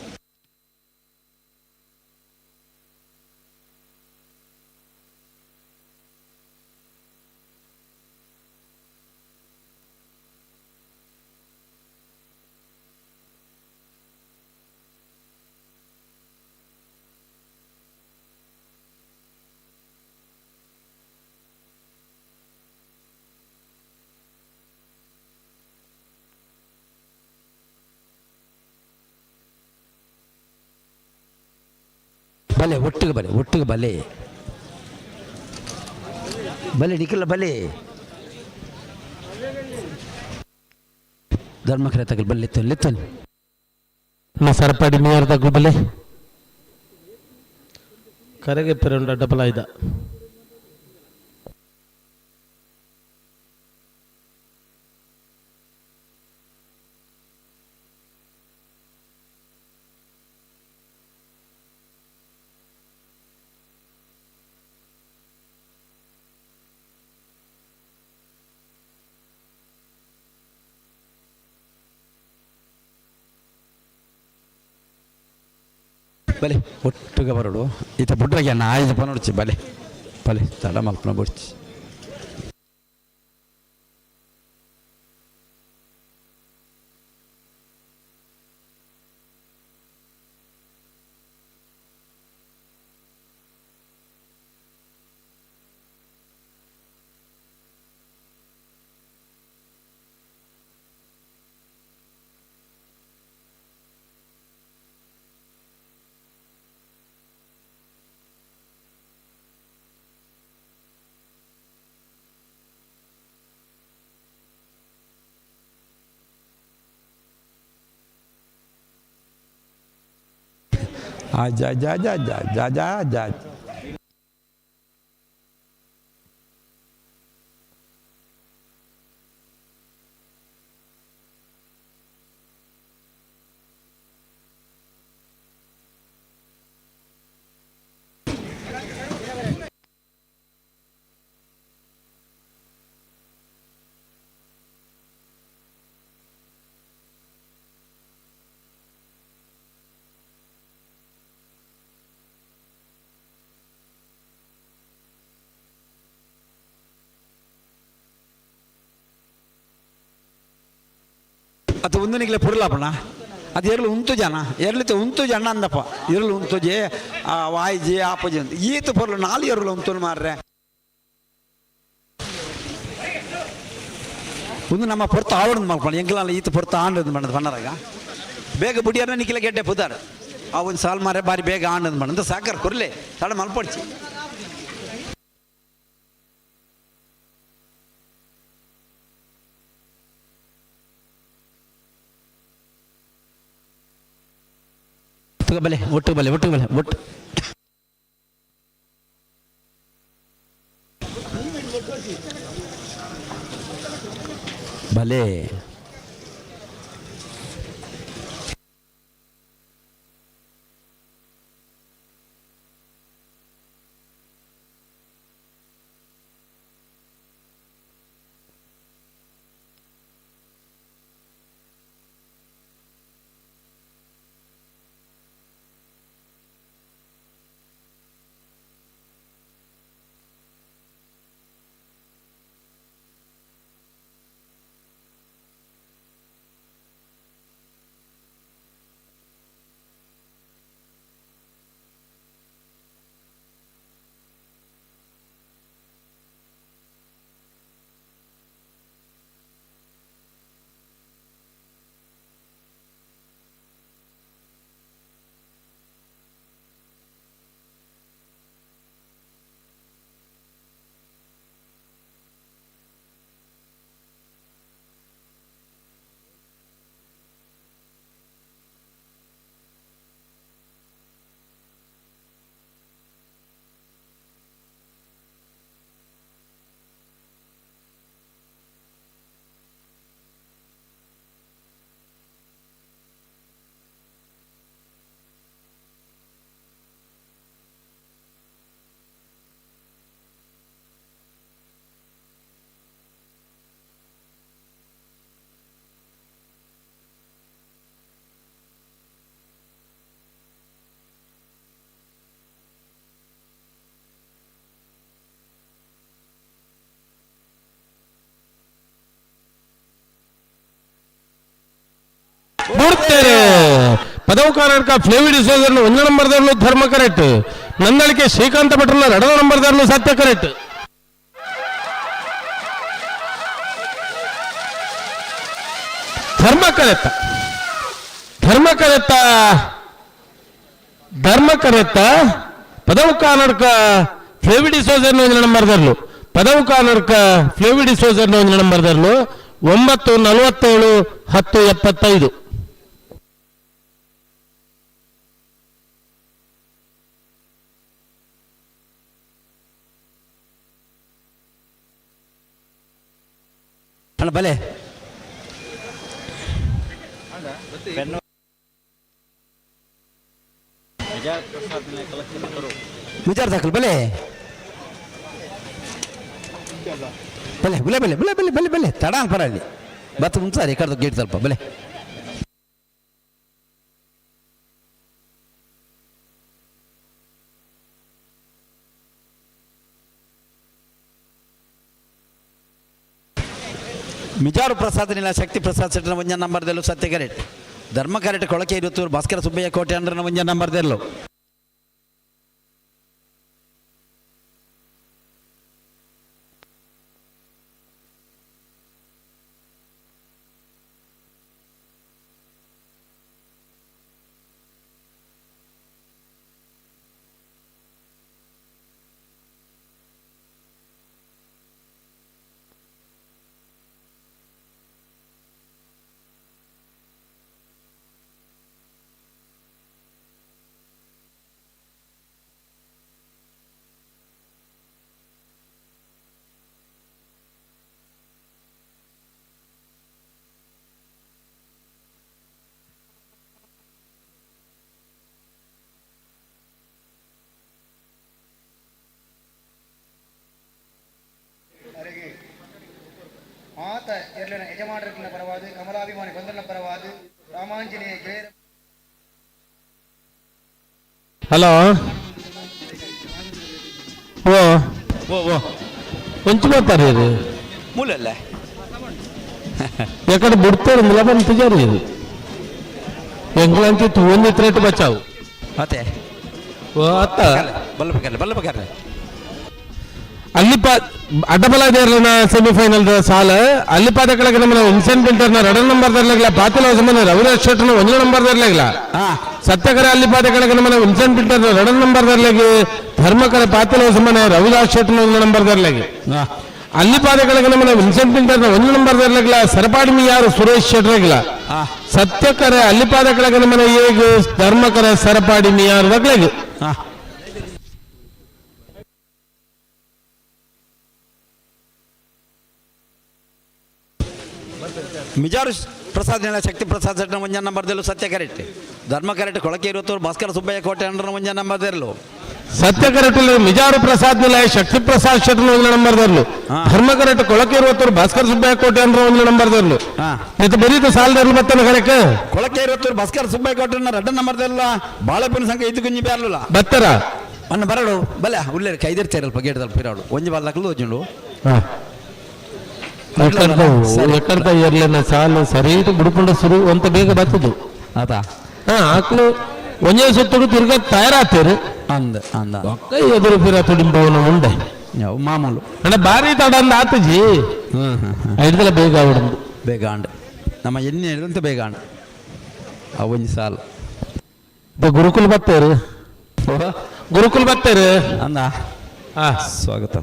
ಬಲೆ ಒಟ್ಟಿಗೆ ಬಲೆ ಒಟ್ಟಿಗೆ ಬಲೆ. ಬಲೆ ನಿಖಿಲ ಬಲೆ. ಧರ್ಮಕ್ರೆ ತಗಲ್ ಬಲ್ಲೆ ಲೆತ್ತನ್ ಸರಪಾಡಿ ಮೇಯರ್ ತಗಲ್ ಬಲೆ. ಕರೆಗೆ ಪೆರುಂಡ ಡಬಲ್ ಆಯ್ದ. ಬಲೆ ಒಟ್ಟುಗ ಬರೋಡು. ಈತ ಬುಡ್ರಾಗಿ ಅಣ್ಣ ಆಯ್ದು ಪನೊಡ್ಚಿ ಬಲೆ. ಬಲೆ ತಡ ಮಲ್ಪನ ಬುಡ್ಚಿ. जा जा जा जा जा जा जा। ಅದು ಒಂದು ನಿಗಲೆ ಪುರ್ಲಾಪಣ್ಣ. ಅದು ಎರ್ಲು ಉಂತು ಜನ ಎರ್ಲಿತೆ ಉಂತು ಜನ ಅಂದಪ್ಪ ಎರ್ಲು ಉಂತುಜೆ ಆ ವಾಯಿಜೆ ಆಪಜೆ ಅಂತ ಈತ ಪೊರ್ಲು ನಾಲ್ ಎರ್ಲು ಉಂತು ಮಾರ್ರೆ. ಒಂದು ನಮ್ಮ ಪೊರ್ತು ಆವಡದು ಮಲ್ಪಣ ಎಂಕಲಲ್ಲ ಈತ ಪೊರ್ತು ಆಂಡದು ಮಣ್ಣದು ಪಣ್ಣರಾಗ ಬೇಗ ಬುಡಿಯಾರ ನಿಕ್ಕಿಲ ಗೆಡ್ಡೆ ಪುದಾರ್ ಆ ಒಂದು ಸಾಲ್ ಮಾರೆ ಬಾರಿ ಬೇಗ ಆಂಡದು ಮಣ್ಣ ಸಾಕರ್ ಕೊರ್ಲೆ ತಡ ಮಲ್ಪಡ್ಚಿ. ಬಲೆ ಒಟ್ಟು ಬಲೆ ಒಟ್ಟು ಬಲೆ ಒಟ್ಟು ಭಲೆ. ಬುಡ್ತೇರೆ ಪದವು ಕರ್ನಾಟಕ ಫ್ಲೇವಿ ಡಿಸೋಜರ್ನು ಒಂದು ನಂಬರ್ದಲ್ಲೂ ಧರ್ಮ ಕರೆಕ್ಟ್, ನಂದಳಿಕೆ ಶ್ರೀಕಾಂತ ಭಟ್ರನ್ನ ಎರಡನೇ ನಂಬರ್ದಲ್ಲೂ ಸತ್ಯ ಕರೆಕ್ಟ್. ಧರ್ಮ ಕರೆತ್ತ ಧರ್ಮ ಕರೆತ್ತ ಧರ್ಮ ಕರೆತ್ತ ಪದವು ಕರ್ನಾಟಕ ಫ್ಲೇವಿ ಡಿಸೋಜರ್ನು ಒಂದು ನಂಬರ್ದಲ್ಲೂ ಪದವು ಕರ್ನಾಟಕ ಫ್ಲೇವಿ ಡಿಸೋಜರ್ನು ಒಂದು ನಂಬರ್ದಲ್ಲೂ 9 47 10 75. ಅಣ್ಣ ಬಲೆ ವಿಚಾರ ದಾಖಲು ಬಲೆ ಬಲೆ ಬಲೆ ಬಲೆ ಬಲೆ ಬಲೆ ಬಲೆ ಬಲೆ ತಡ ಪರಲ್ಲಿ ಬತ್ತ ಮುಂಚಾರಿ ಕಡ್ದು ಗೇಟ್ ಸ್ವಲ್ಪ ಬಲೆ. ಮಿಜಾರು ಪ್ರಸಾದ್ ನಿಲ ಶಕ್ತಿ ಪ್ರಸಾದ್ ಸೆಟ್ನ ಒಂಜ ನಂಬರ್ದಲ್ಲೂ ಸತ್ಯ ಕರೆಕ್ಟ್. ಧರ್ಮ ಕರೆಕ್ಟ್ ಕೊಳಕೆ ಇರುತ್ತೂರು ಭಾಸ್ಕರ ಸುಬ್ಬಯ್ಯ ಕೋಟೆ ಅಂದ್ರೆ ಒಂಜ ನಂಬರ್ದಲ್ಲೂ. ಆತ ಎರಲಿನ ಯಜಮಾನರನ್ನ ಪರವಾದ ಕಮಲಾಭಿಮಾನಿ ಬಂಧನ ಪರವಾದ ರಾಮಾಂಜನೇಯ ಜಯ. ಹಲೋ ಓ ಓ ಓ ಒಂಚು ಮಾತಾಡಿ ಮೂಲಲ್ಲ ಯಾಕಡೆ ಬಿಡ್ತಾರೆ ಮುಲಬನ್ ತಿಜಾರಿ. ಎಂಗ್ಲಂಚಿ ತೂವೊಂದು ತ್ರೇಟ್ ಬಚಾವು. ಅತ್ತೆ. ಅತ್ತ. ಬಲ್ಲ ಬಕರ್ಲೆ, ಬಲ್ಲ ಬಕರ್ಲೆ. ಅಲ್ಲಿಪ ಅಡ್ಡಬಲ ದೇರ್ಲನ ಸೆಮಿಫೈನಲ್ ಸಾಲ. ಅಲ್ಲಿಪಾದ ಕೆಳಗೆ ನಮ್ಮ ವಿನ್ಸೆಂಟ್ ಪಿಂಟರ್ನ ಎರಡನೇ ನಂಬರ್ ದರ್ಲಾಗ್ಲ, ಪಾತಿಲ ಹೊಸಮನ ರವಿರಾಜ್ ಶೆಟ್ಟರ್ನ ಒಂದನೇ ನಂಬರ್ ದರ್ಲಾಗ್ಲ. ಸತ್ಯಕರ ಅಲ್ಲಿಪಾದ ಕೆಳಗೆ ನಮ್ಮ ವಿನ್ಸೆಂಟ್ ಪಿಂಟರ್ನ ಎರಡನೇ ನಂಬರ್ ದರ್ಲಾಗಿ, ಧರ್ಮಕರ ಪಾತಿಲ ಹೊಸಮನ ರವಿರಾಜ್ ಶೆಟ್ಟರ್ನ ಒಂದನೇ ನಂಬರ್ ದರ್ಲಾಗಿ. ಅಲ್ಲಿಪಾದ ಕೆಳಗೆ ನಮ್ಮ ವಿನ್ಸೆಂಟ್ ಪಿಂಟರ್ನ ಒಂದನೇ ನಂಬರ್ ದರ್ಲಾಗ್ಲ, ಸರಪಾಡಿ ಯಾರು ಸುರೇಶ್ ಶೆಟ್ಟರ್ಗಿಲ್ಲ. ಸತ್ಯಕರ ಅಲ್ಲಿಪಾದ ಕೆಳಗೆ ನಮ್ಮ ಏಗ ಧರ್ಮಕರ ಸರಪಾಡಿ ಮಿಯಾರು ದಗ್ಲಾಗಿ. ಮಿಜಾರು ಪ್ರಸಾದ್ ನೆಲ ಶಕ್ತಿ ಪ್ರಸಾದ್ ಸೆಟ್ನ ಒಂಜ ನಂಬರ್ ದೆಲ್ಲು ಸತ್ಯ ಕರೆಕ್ಟ್. ಧರ್ಮ ಕರೆಕ್ಟ್ ಕೊಳಕೆ ಇರುತ್ತವರು ಭಾಸ್ಕರ ಸುಬ್ಬಯ್ಯ ಕೋಟೆ ಅಂಡ್ರನ ಒಂಜ ನಂಬರ್ ದೆಲ್ಲು. ಸತ್ಯ ಕರೆಕ್ಟ್ ಮಿಜಾರು ಪ್ರಸಾದ್ ನಿಲಯ ಶಕ್ತಿ ಪ್ರಸಾದ್ ಶೆಟ್ಟರ್ ಒಂದನೇ ನಂಬರ್ ದರ್ಲು. ಧರ್ಮ ಕರೆಕ್ಟ್ ಕೊಳಕೆ ಇರುವತ್ತವರು ಭಾಸ್ಕರ ಸುಬ್ಬಯ್ಯ ಕೋಟೆ ಅಂದ್ರೆ ಒಂದನೇ ನಂಬರ್ ದರ್ಲು. ಇದು ಬರೀತು ಸಾಲದರ್ಲು ಬತ್ತನ ಕರೆಕ್. ಕೊಳಕೆ ಇರುತ್ತವರು ಭಾಸ್ಕರ ಸುಬ್ಬಯ್ಯ ಕೋಟೆ ರಡ್ಡ ನಂಬರ್ ದೆಲ್ಲ ಬಾಳೆಪನ ಸಂಘ ಇದು ಕುಂಜಿ ಬ್ಯಾರ್ಲುಲ್ಲ. ಬತ್ತರ. ಅನ್ನ ಬರಡು ಬಲೆ ಉಲ್ಲೇರು ಕೈದಿರ್ತಾರಲ್ಪ ಗೇಟ್ ಪಿರಾಡು ಒಂಜಿ ಬಾಲ್ ದೋಜುಂಡು. ಎಕ್ಕಡ್ತ ಇರ್ಲಿನ ಸಾಲು ಸರಿ ಬುಡ್ಕೊಂಡ ಸುರು ಅಂತ ಬೇಗ ಬರ್ತದು. ಆತ. ಆಕ್ಲು ಒಂಜೇ ಸುತ್ತುಡು ತಿರ್ಗ ತಯಾರಾತೀರು. ಅಂದ ಅಂದ. ಒಕ್ಕ ಎದುರು ಪಿರ ತುಡಿಂಬವನ ಉಂಡೆ. ಮಾಮೂಲು. ಅಣ್ಣ ಭಾರಿ ತಡ ಅಂದ ಆತಜಿ. ಐದಲ ಬೇಗ ಆವಡಂದು. ಬೇಗ ಆಂಡ್ ನಮ್ಮ ಎಣ್ಣೆ ಹಿಡಿದಂತೆ ಬೇಗ ಆಂಡ್ ಆ ಒಂಜಿ ಸಾಲು. ಗುರುಕುಲ್ ಬತ್ತೇರು, ಗುರುಕುಲ್ ಬತ್ತೇರು. ಅಂದ ಸ್ವಾಗತ.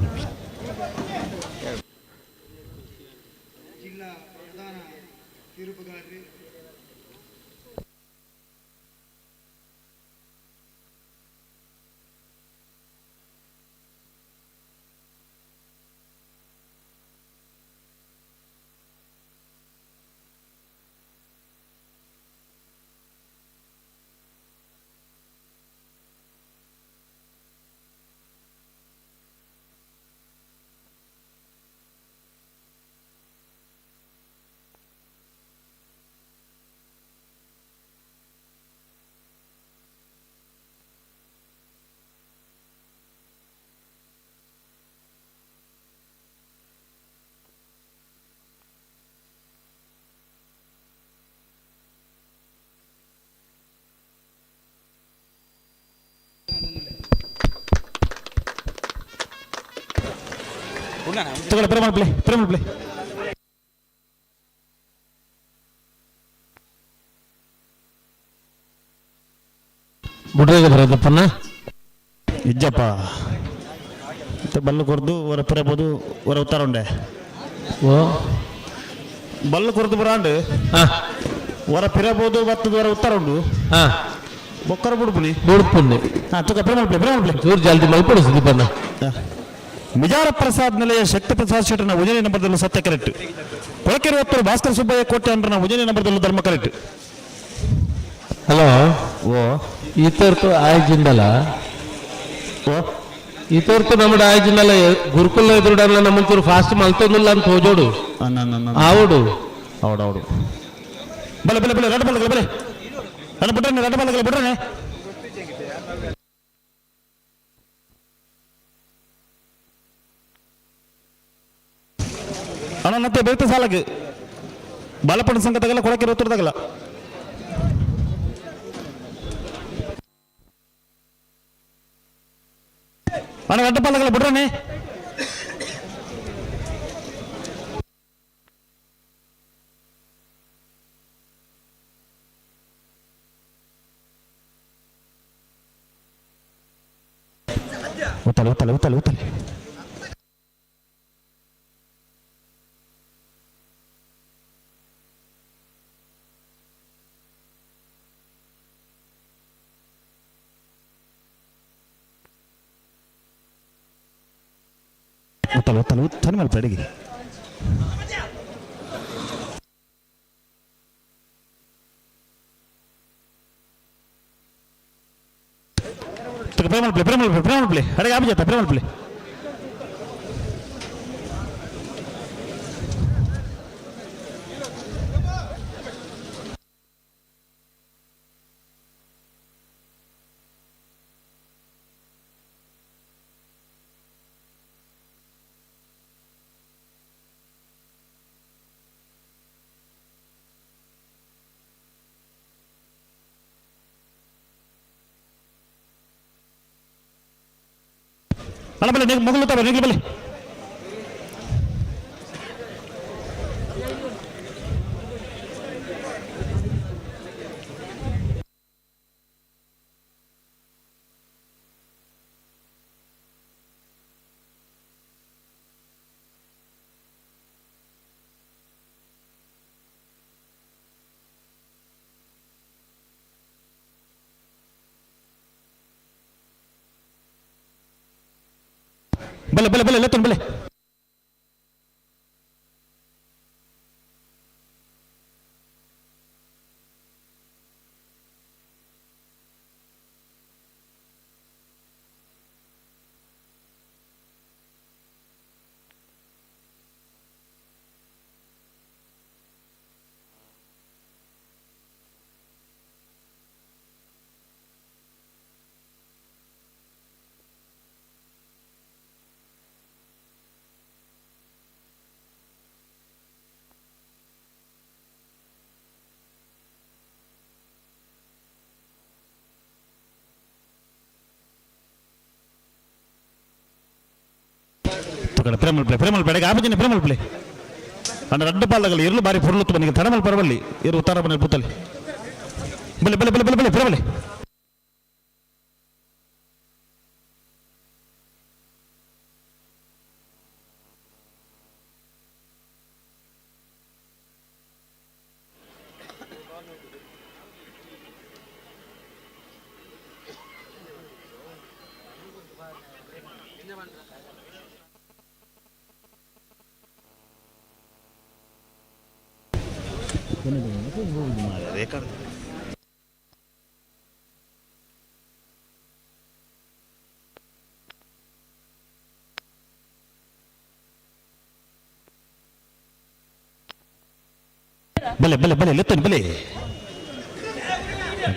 ತಗೊಳ್ಳಿ, ಪ್ರೇಮ ಪ್ಲೇ, ಪ್ರೇಮ ಪ್ಲೇ. ಬುಡ್ರಿಗೆ ಬರೋದಪ್ಪನ. ಇಜ್ಜಪ್ಪ ಮತ್ತೆ ಬಲ್ಲು ಕೊರ್ದು ಹೊರ ಪಿರಬೋದು ಹೊರ ಉತ್ತರ ಉಂಡೆ. ಓ. ಬಲ್ಲು ಕೊರ್ದು ಬರಾಂಡು ಹೊರ ಪಿರಬೋದು ಬತ್ತದ ಹೊರ ಉತ್ತರ ಉಂಡು. ಬೊಕ್ಕರ ಬುಡ್ಪುನಿ. ಬುಡ್ಪುನಿ. ತುಕ ಪ್ರೇಮ ಪ್ಲೇ, ಪ್ರೇಮ ಪ್ಲೇ. ಚೂರು ಜಲ್ದಿ ಮಲ್ಪಡು ಸುದೀಪಣ್ಣ. ಮಿಜಾರ ಪ್ರಸಾದ್ ನೆಲೆಯ ಶಕ್ತಿ ಪ್ರಸಾದ್ ಶೆಟ್ಟರ್ನ ಉಜನಿ ನಂಬರ್ದಲ್ಲೂ ಸತ್ಯ ಕರೆಕ್ಟ್. ಕೊಳಕೆರೆ ಹೊತ್ತರು ಭಾಸ್ಕರ ಸುಬ್ಬಯ್ಯ ಕೋಟೆ ಅಂಡ್ರನ ಉಜನಿ ನಂಬರ್ದಲ್ಲೂ ಧರ್ಮ ಕರೆಕ್ಟ್. ಹಲೋ. ಓ. ಈ ತರ್ತು ಆಯ್ಜಿಂದಲ. ಓ. ಈ ತರ್ತು ನಮ್ಮ ಆಯ್ಜಿಂದಲ ಗುರುಕುಲ ಎದುರುಡಲ್ಲ ನಮ್ಮಂಚೂರು ಫಾಸ್ಟ್ ಮಲ್ತೊಂದಿಲ್ಲ ಅಂತ ಹೋಜೋಡು. ಆವುಡು. ಹೌದು ಹೌದು. ಬಲೆ ಬಲೆ ಬಲೆ ರಡ್ಡ ಬಲ್ಲ ಬಲೆ ರಡ್ಡ ಬಿಟ್ರೆ ರಡ್ಡ ಬಲ್ಲ ಬಿಟ್ರೆ. ಅಣ್ಣ ಮತ್ತೆ ಬೇತ ಸಾಲಕ್ಕೆ ಬಾಲಪಣ್ಣ ಸಂಘ ತಗಲ್ಲ, ಕೊಳಕೆ ತಗಲ್ಲ. ಅಣ್ಣ ಅಡ್ಡ ಪಾಲಕಲ್ಲ ಬಿಡ್ರನೆ. ಉತ್ತಲೆ ಉತ್ತಲೆ ಉತ್ತಲೆ ಉತ್ತಲೆ. ಉತ್ತಲೆ ಉತ್ತಲೆ ಉತ್ತಲೆ ಮಲ್ಪ ಅಡಿಗೆ. ಪ್ರೇಮಲ್ ಪ್ಲೇ, ಪ್ರೇಮಲ್ ಪ್ಲೇ, ಪ್ರೇಮಲ್ ಪ್ಲೇ. ಅಡಿಗೆ ಆಬಿಜತ್ತ ಪ್ರೇಮಲ್ ಪ್ಲೇ. ಅಣ್ಣ ಬಲೆ ಮೊಗಲು ತವ ನಿಗ್ಲು ಬಲೆ ಬಲೆ ಬಲೆ ಬಲೆ ಲೆತ್ತನ್ ಬಲೆ ಪ್ರೇಮಲ್ ಪ್ಲೇ ಪ್ರೇಮಲ್ ಪ್ಲೇ ಆಪಜಿನ ಪ್ರೇಮಲ್ ಪ್ಲೇ ಅಣ್ಣ ರಡ್ಡು ಪಾಲಗಲು ಇರಲು ಬಾರಿ ಪುರ್ಲುತ್ತು ಬನ್ನಿ ತಡಮಲ್ ಪರವಲ್ಲಿ ಇರು ಉತ್ತರ ಬನ್ನಿ ಪುತ್ತಲಿ ಬಲೆ ಬಲೆ ಬಲೆ ಬಲೆ ಬಲೆ ಪ್ರೇಮಲೆ ಬಲೆ ಬಲೆ ಬಲೆ ಲೆತ್ತನ್ ಬಲೆ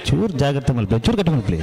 ಚೂರು ಜಾಗ್ರತೆ ಮಲ್ಪಲೆ ಚೂರು ಗಟ್ಟಿ ಮಲ್ಪಲೆ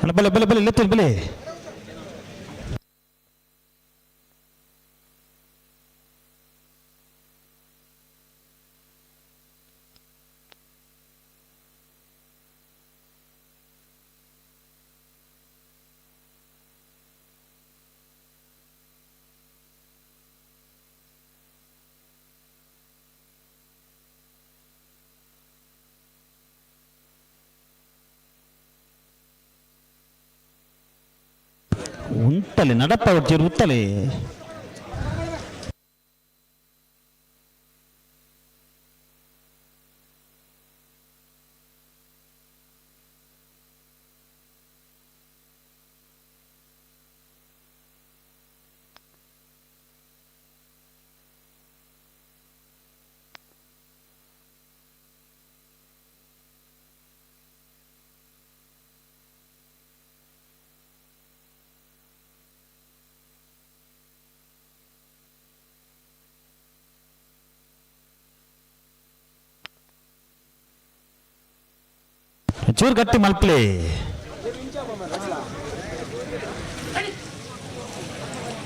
ಅಣ್ಣ ಬಲೆ ಬಲೆ ಬಲೆ ಲೆತ್ತನ್ ಬಲೆ ಉಂಟಲೆ ನಡಪ ಒಡ್ಚೇರು ಉತ್ತಲೆ ಚೂರು ಗಟ್ಟಿ ಮಲ್ಪಲೆ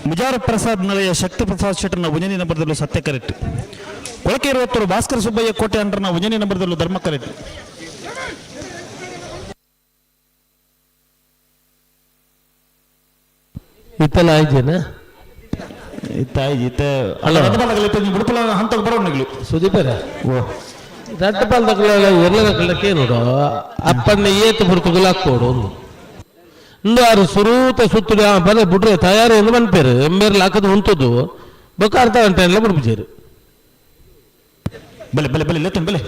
ಮುಜಾರ ಪ್ರಸಾದ್ ನಲೆಯ ಶಕ್ತಿ ಪ್ರಸಾದ್ ಶೆಟ್ಟರ್ನ ಉಜನಿ ನಂಬರ್ದಲ್ಲೂ ಸತ್ಯ ಕರೆಕ್ಟ್. ಕೊಳಕೆ ಇರುವತ್ತರು ಭಾಸ್ಕರ ಸುಬ್ಬಯ್ಯ ಕೋಟೆ ಅಂಡ್ರನ ಉಜನಿ ನಂಬರ್ದಲ್ಲೂ ಧರ್ಮ ಕರೆಕ್ಟ್. ಇತ್ತಲ್ಲ ಆಯ್ತೇನ? ಇತ್ತ ಆಯ್ತು ಇತ್ತ ಅಲ್ಲ. ಉಡುಪಲ ಹಂತಕ್ಕೆ ಬರೋ ನಿಗ್ಲು. ಸುದೀಪರ ಓ. ರಡ್ಡ್ ಬಾಲ್ದಕುಲ ಎರ್ಲನಕುಲಕ್ಕೆ ನೋಡು ಅಪ್ಪಣ್ಣ ಏತು ಪುರ್ತುಗುಲ ಹಾಕೋಡು ಇಂದು ಆರು ಸುರೂತ ಸುತ್ತುಡು ಆ ಬಲೆ ಬುಡ್ರೆ ತಯಾರಿ ಎಂದು ಮನ್ಪೇರು ಎಂಬೇರ್ಲ ಹಾಕದು ಉಂಟುದು ಬೊಕ್ಕ ಅರ್ಧ ಗಂಟೆ ಎಲ್ಲ ಬುಡ್ಪುಜೇರು. ಬಲೆ ಬಲೆ ಬಲೆ ಲೆತ್ತನ್ ಬಲೆ.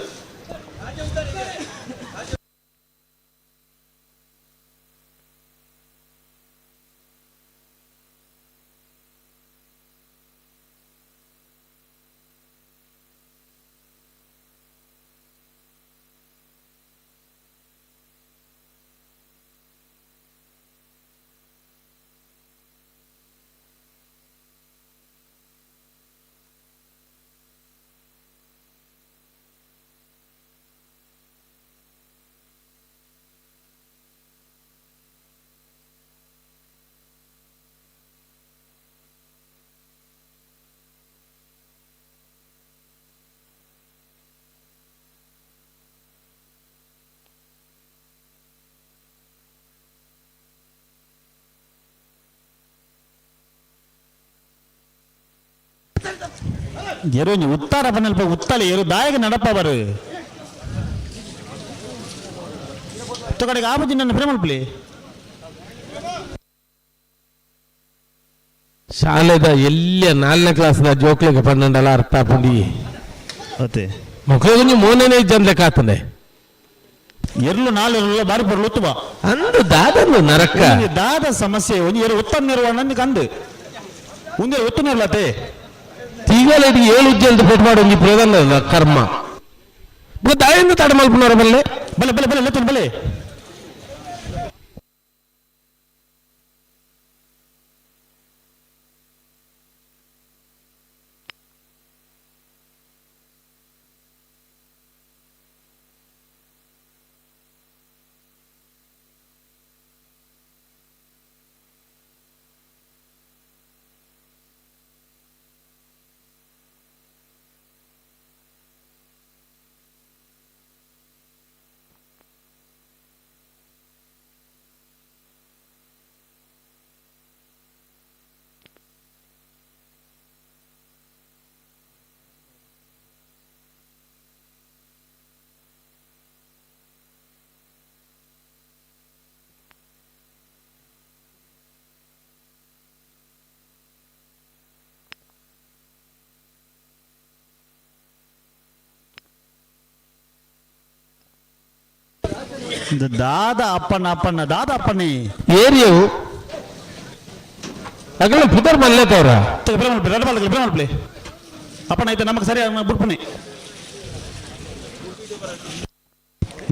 ಎರು ಉತ್ತಾರ ಬನ್ನಲ್ಪ ಉತ್ತಲೆ ಎರು ದಾಯಗ ನಡಪ ಬರು ಕಡೆಗೆ ಆಬುಜಿ ನನ್ನ ಪ್ರೇಮಲ್ಪಲಿ. ಶಾಲೆದ ಎಲ್ಲಿಯ ನಾಲ್ಕನೇ ಕ್ಲಾಸ್ದ ಜೋಕ್ಲಿಗೆ ಪನ್ನೊಂಡಲ ಅರ್ಥ ಪುಂಡಿ ಅತ್ತೆ ಮಕ್ಕಳಿಗೆ ಮೋನೇನೆ ಇಜ್ಜಂದೆ ಕಾತನೆ ಎರ್ಲು ನಾಲ್ ಎರ್ಲು ಬಾರಿ ಬರ್ಲು ಉತ್ತುವ ಅಂದು ದಾದಂದು ನರಕ ದಾದ ಸಮಸ್ಯೆ ಒಂಜಿ ಎರು ಉತ್ತಮ ನಿರ್ವಹಣೆ ಕಂದು ಒಂದೇ ಉತ್ತಮ ಇರ್ಲತ್ತೆ. తీగలేటి ఏಳು ఉజ్జలతో పెట్టుబాడు ಒಂಜಿ ಪ್ರಧಾನ ಕರ್ಮ ದಾಯಿಂದ ತಡ ಮಲ್ಪುನವರ ಬಲ್ಲೆ ಬಲೆ ಬಲೆ ಬಲೆ ಲೆತ್ತನ್ ಬಲೆ. ದಾದ ಅಪ್ಪಣ್ಣ ಅಪ್ಪಣ್ಣ ದಾದ ಅಪ್ಪಣ್ಣಿ ಏರಿಯವು ಅಗಲ ಪುದರ್ ಮಲ್ಲೆ ತವರ ಪ್ರೇಮಲ್ಪಲಿ ಅಪ್ಪಣ್ಣ ಐತೆ ನಮಗೆ ಸರಿ ಬುಡ್ಪಣಿ.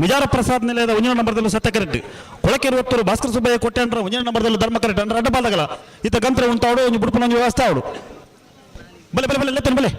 ಮಿಜಾರ ಪ್ರಸಾದ್ ನಿಲಯದ ಒಂಜಿನ ನಂಬರ್ದಲ್ಲೂ ಸತ್ಯ ಕರೆಕ್ಟ್. ಕೊಳಕೆರುವತ್ತೂರು ಭಾಸ್ಕರ ಸುಬ್ಬಯ್ಯ ಕೊಟ್ಟೆ ಅಂಡ್ರ ಒಂಜಿನ ನಂಬರ್ದಲ್ಲೂ ಧರ್ಮ ಕರೆಕ್ಟ್ ಅಂದ್ರೆ ಅಡ್ಡ ಬಾಲ್ದಗಲ ಇತ್ತ ಗಂತ್ರ ಉಂತಾವಡು ಒಂಜಿ ಬುಡ್ಪಣ ಒಂಜಿ ವ್ಯವಸ್ಥೆ ಅವಡು. ಬಲೆ ಬಲೆ ಬಲೆ ಲೆತ್ತನ್ ಬಲೆ.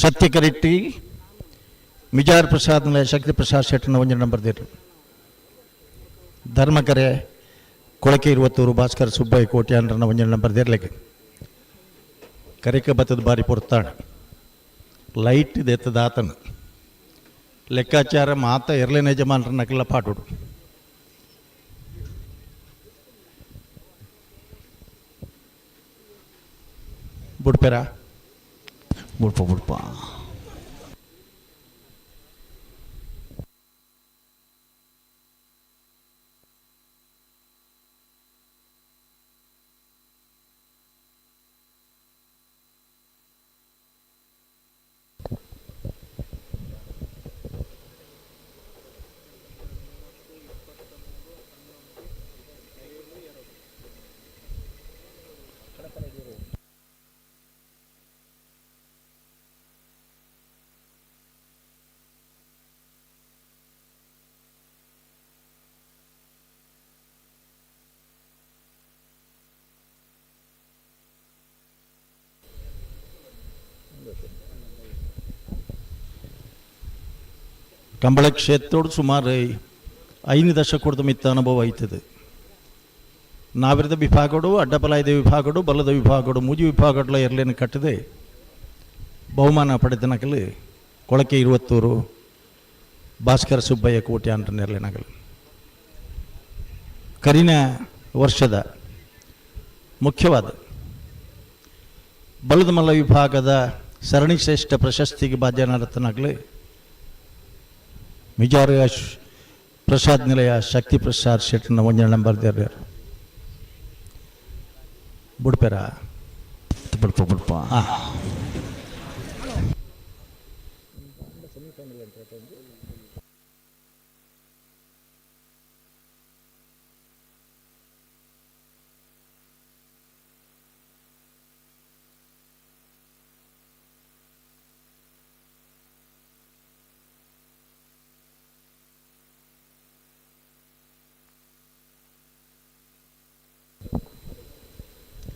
ಸತ್ಯಕರೆಟ್ಟಿ ಮಿಜಾರ್ ಪ್ರಸಾದ್ ಶಕ್ತಿ ಪ್ರಸಾದ್ ಶೆಟ್ಟನ ಒಂಜಿ ನಂಬರ್ ದೇರು. ಧರ್ಮಕರೆ ಕೊಳಕೆ ಇರುವತ್ತೂರು ಭಾಸ್ಕರ್ ಸುಬ್ಬಯ್ಯ ಕೋಟ್ಯಾನ್ರನ ಒಂಜಿ ನಂಬರ್ ದೇರ್ಲೆಗೆ ಕರೆಕ ಬತ್ತದ ಬಾರಿ ಪೊರ್ತಾಣ ಲೈಟ್ ದೆತ್ತದ ಆತನ ಲೆಕ್ಕಾಚಾರ ಮಾತ ಎರ್ಲೆನ ಯಜಮಾನ್ರ ನಕಲ ಪಾಟುಡು. ಬುಡ್ಪೆರ ಬುಡ್ಪ ಬುಡ್ಪ. ಕಂಬಳ ಕ್ಷೇತ್ರೋಡು ಸುಮಾರು 5 ದಶಕದ ಮಿತ್ತ ಅನುಭವ ಆಯ್ತದೆ. ನಾವಿರದ ವಿಭಾಗಡು, ಅಡ್ಡಪಲಾಯದ ವಿಭಾಗಡು, ಬಲದ ವಿಭಾಗಡು, ಮೂಜಿ ವಿಭಾಗಡ್ಲ ಎರ್ಲೇನು ಕಟ್ಟದೆ ಬಹುಮಾನ ಪಡೆದ ನಕಲು ಕೊಳಕೆ ಇರುವತ್ತೂರು ಭಾಸ್ಕರ ಸುಬ್ಬಯ್ಯ ಕೋಟೆ ಅಂತ ನೆರಳಿನಗಲು. ಕರಿನ ವರ್ಷದ ಮುಖ್ಯವಾದ ಬಲದಮಲ್ಲ ವಿಭಾಗದ ಸರಣಿ ಶ್ರೇಷ್ಠ ಪ್ರಶಸ್ತಿಗೆ ಬಾಧ್ಯನಾರತನಾಗಲಿ ಮಿಜಾರ ಪ್ರಸಾದ್ ನಿಲಯ ಶಕ್ತಿ ಪ್ರಸಾದ್ ಶೆಟ್ಟನ ಒಂಜನ ನಂಬರ್ ದೇರ್ಯಾರು ಬುಡ್ಪೆರ ಬುಡ್ಪ ಬುಡ್ಪ. ಹಾಂ.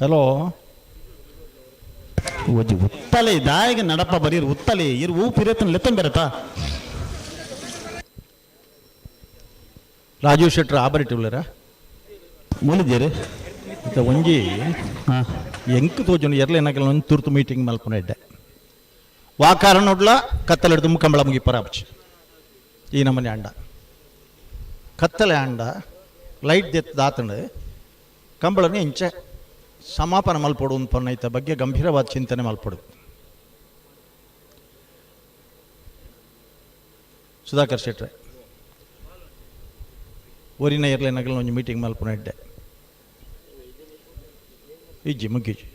ಹಲೋ ಒಂಜಿ ಉತ್ತಲೆ ದಾಯಗ ನಡಪ ಬರೀರ್ ಉತ್ತಲೆ ಇರು ಹೂ ಪಿರತನ ಲೆತ್ತನ್ ಬೆರತಾ. ರಾಜೀವ್ ಶೆಟ್ಟರ್ ಆಬರಿಟ್ ಉಳ್ಳರ ಮೂಲಿದ್ದೀರಿ ಇತ್ತ ಒಂಜಿ ಎಂಕ್ ತೋಜುನು ಎರ್ಲೆ ನಕಲ್ ಒಂದು ತುರ್ತು ಮೀಟಿಂಗ್ ಮಲ್ಪುನ ಇಡ್ಡೆ ವಾ ಕಾರಣೊಡ್ಲ ಕತ್ತಲೆಡ್ದು ಕಂಬಳ ಮುಗಿಪರ ಆಪುಜಿ. ಈ ನಮನೆ ಅಂಡ ಕತ್ತಲೆ ಅಂಡ ಲೈಟ್ ದೆತ್ ದಾತಂಡು ಕಂಬಳನೆ ಇಂಚೆ ಸಮಾಪನ ಮಲ್ಪೊಡು ಪನ್ನೈತ ಬಗ್ಗೆ ಗಂಭೀರವಾದ ಚಿಂತನೆ ಮಲ್ಪೊಡು. ಸುಧಾಕರ್ ಶೆಟ್ರೆ ಒರಿನ ಎರ್ಲೆ ನಗಲ್ ಒಂಜಿ ಮೀಟಿಂಗ್ ಮಲ್ಪುನ ಇಡ್ಡೆ ಇಜ್ಜಿ ಮುಗಿಜಿ.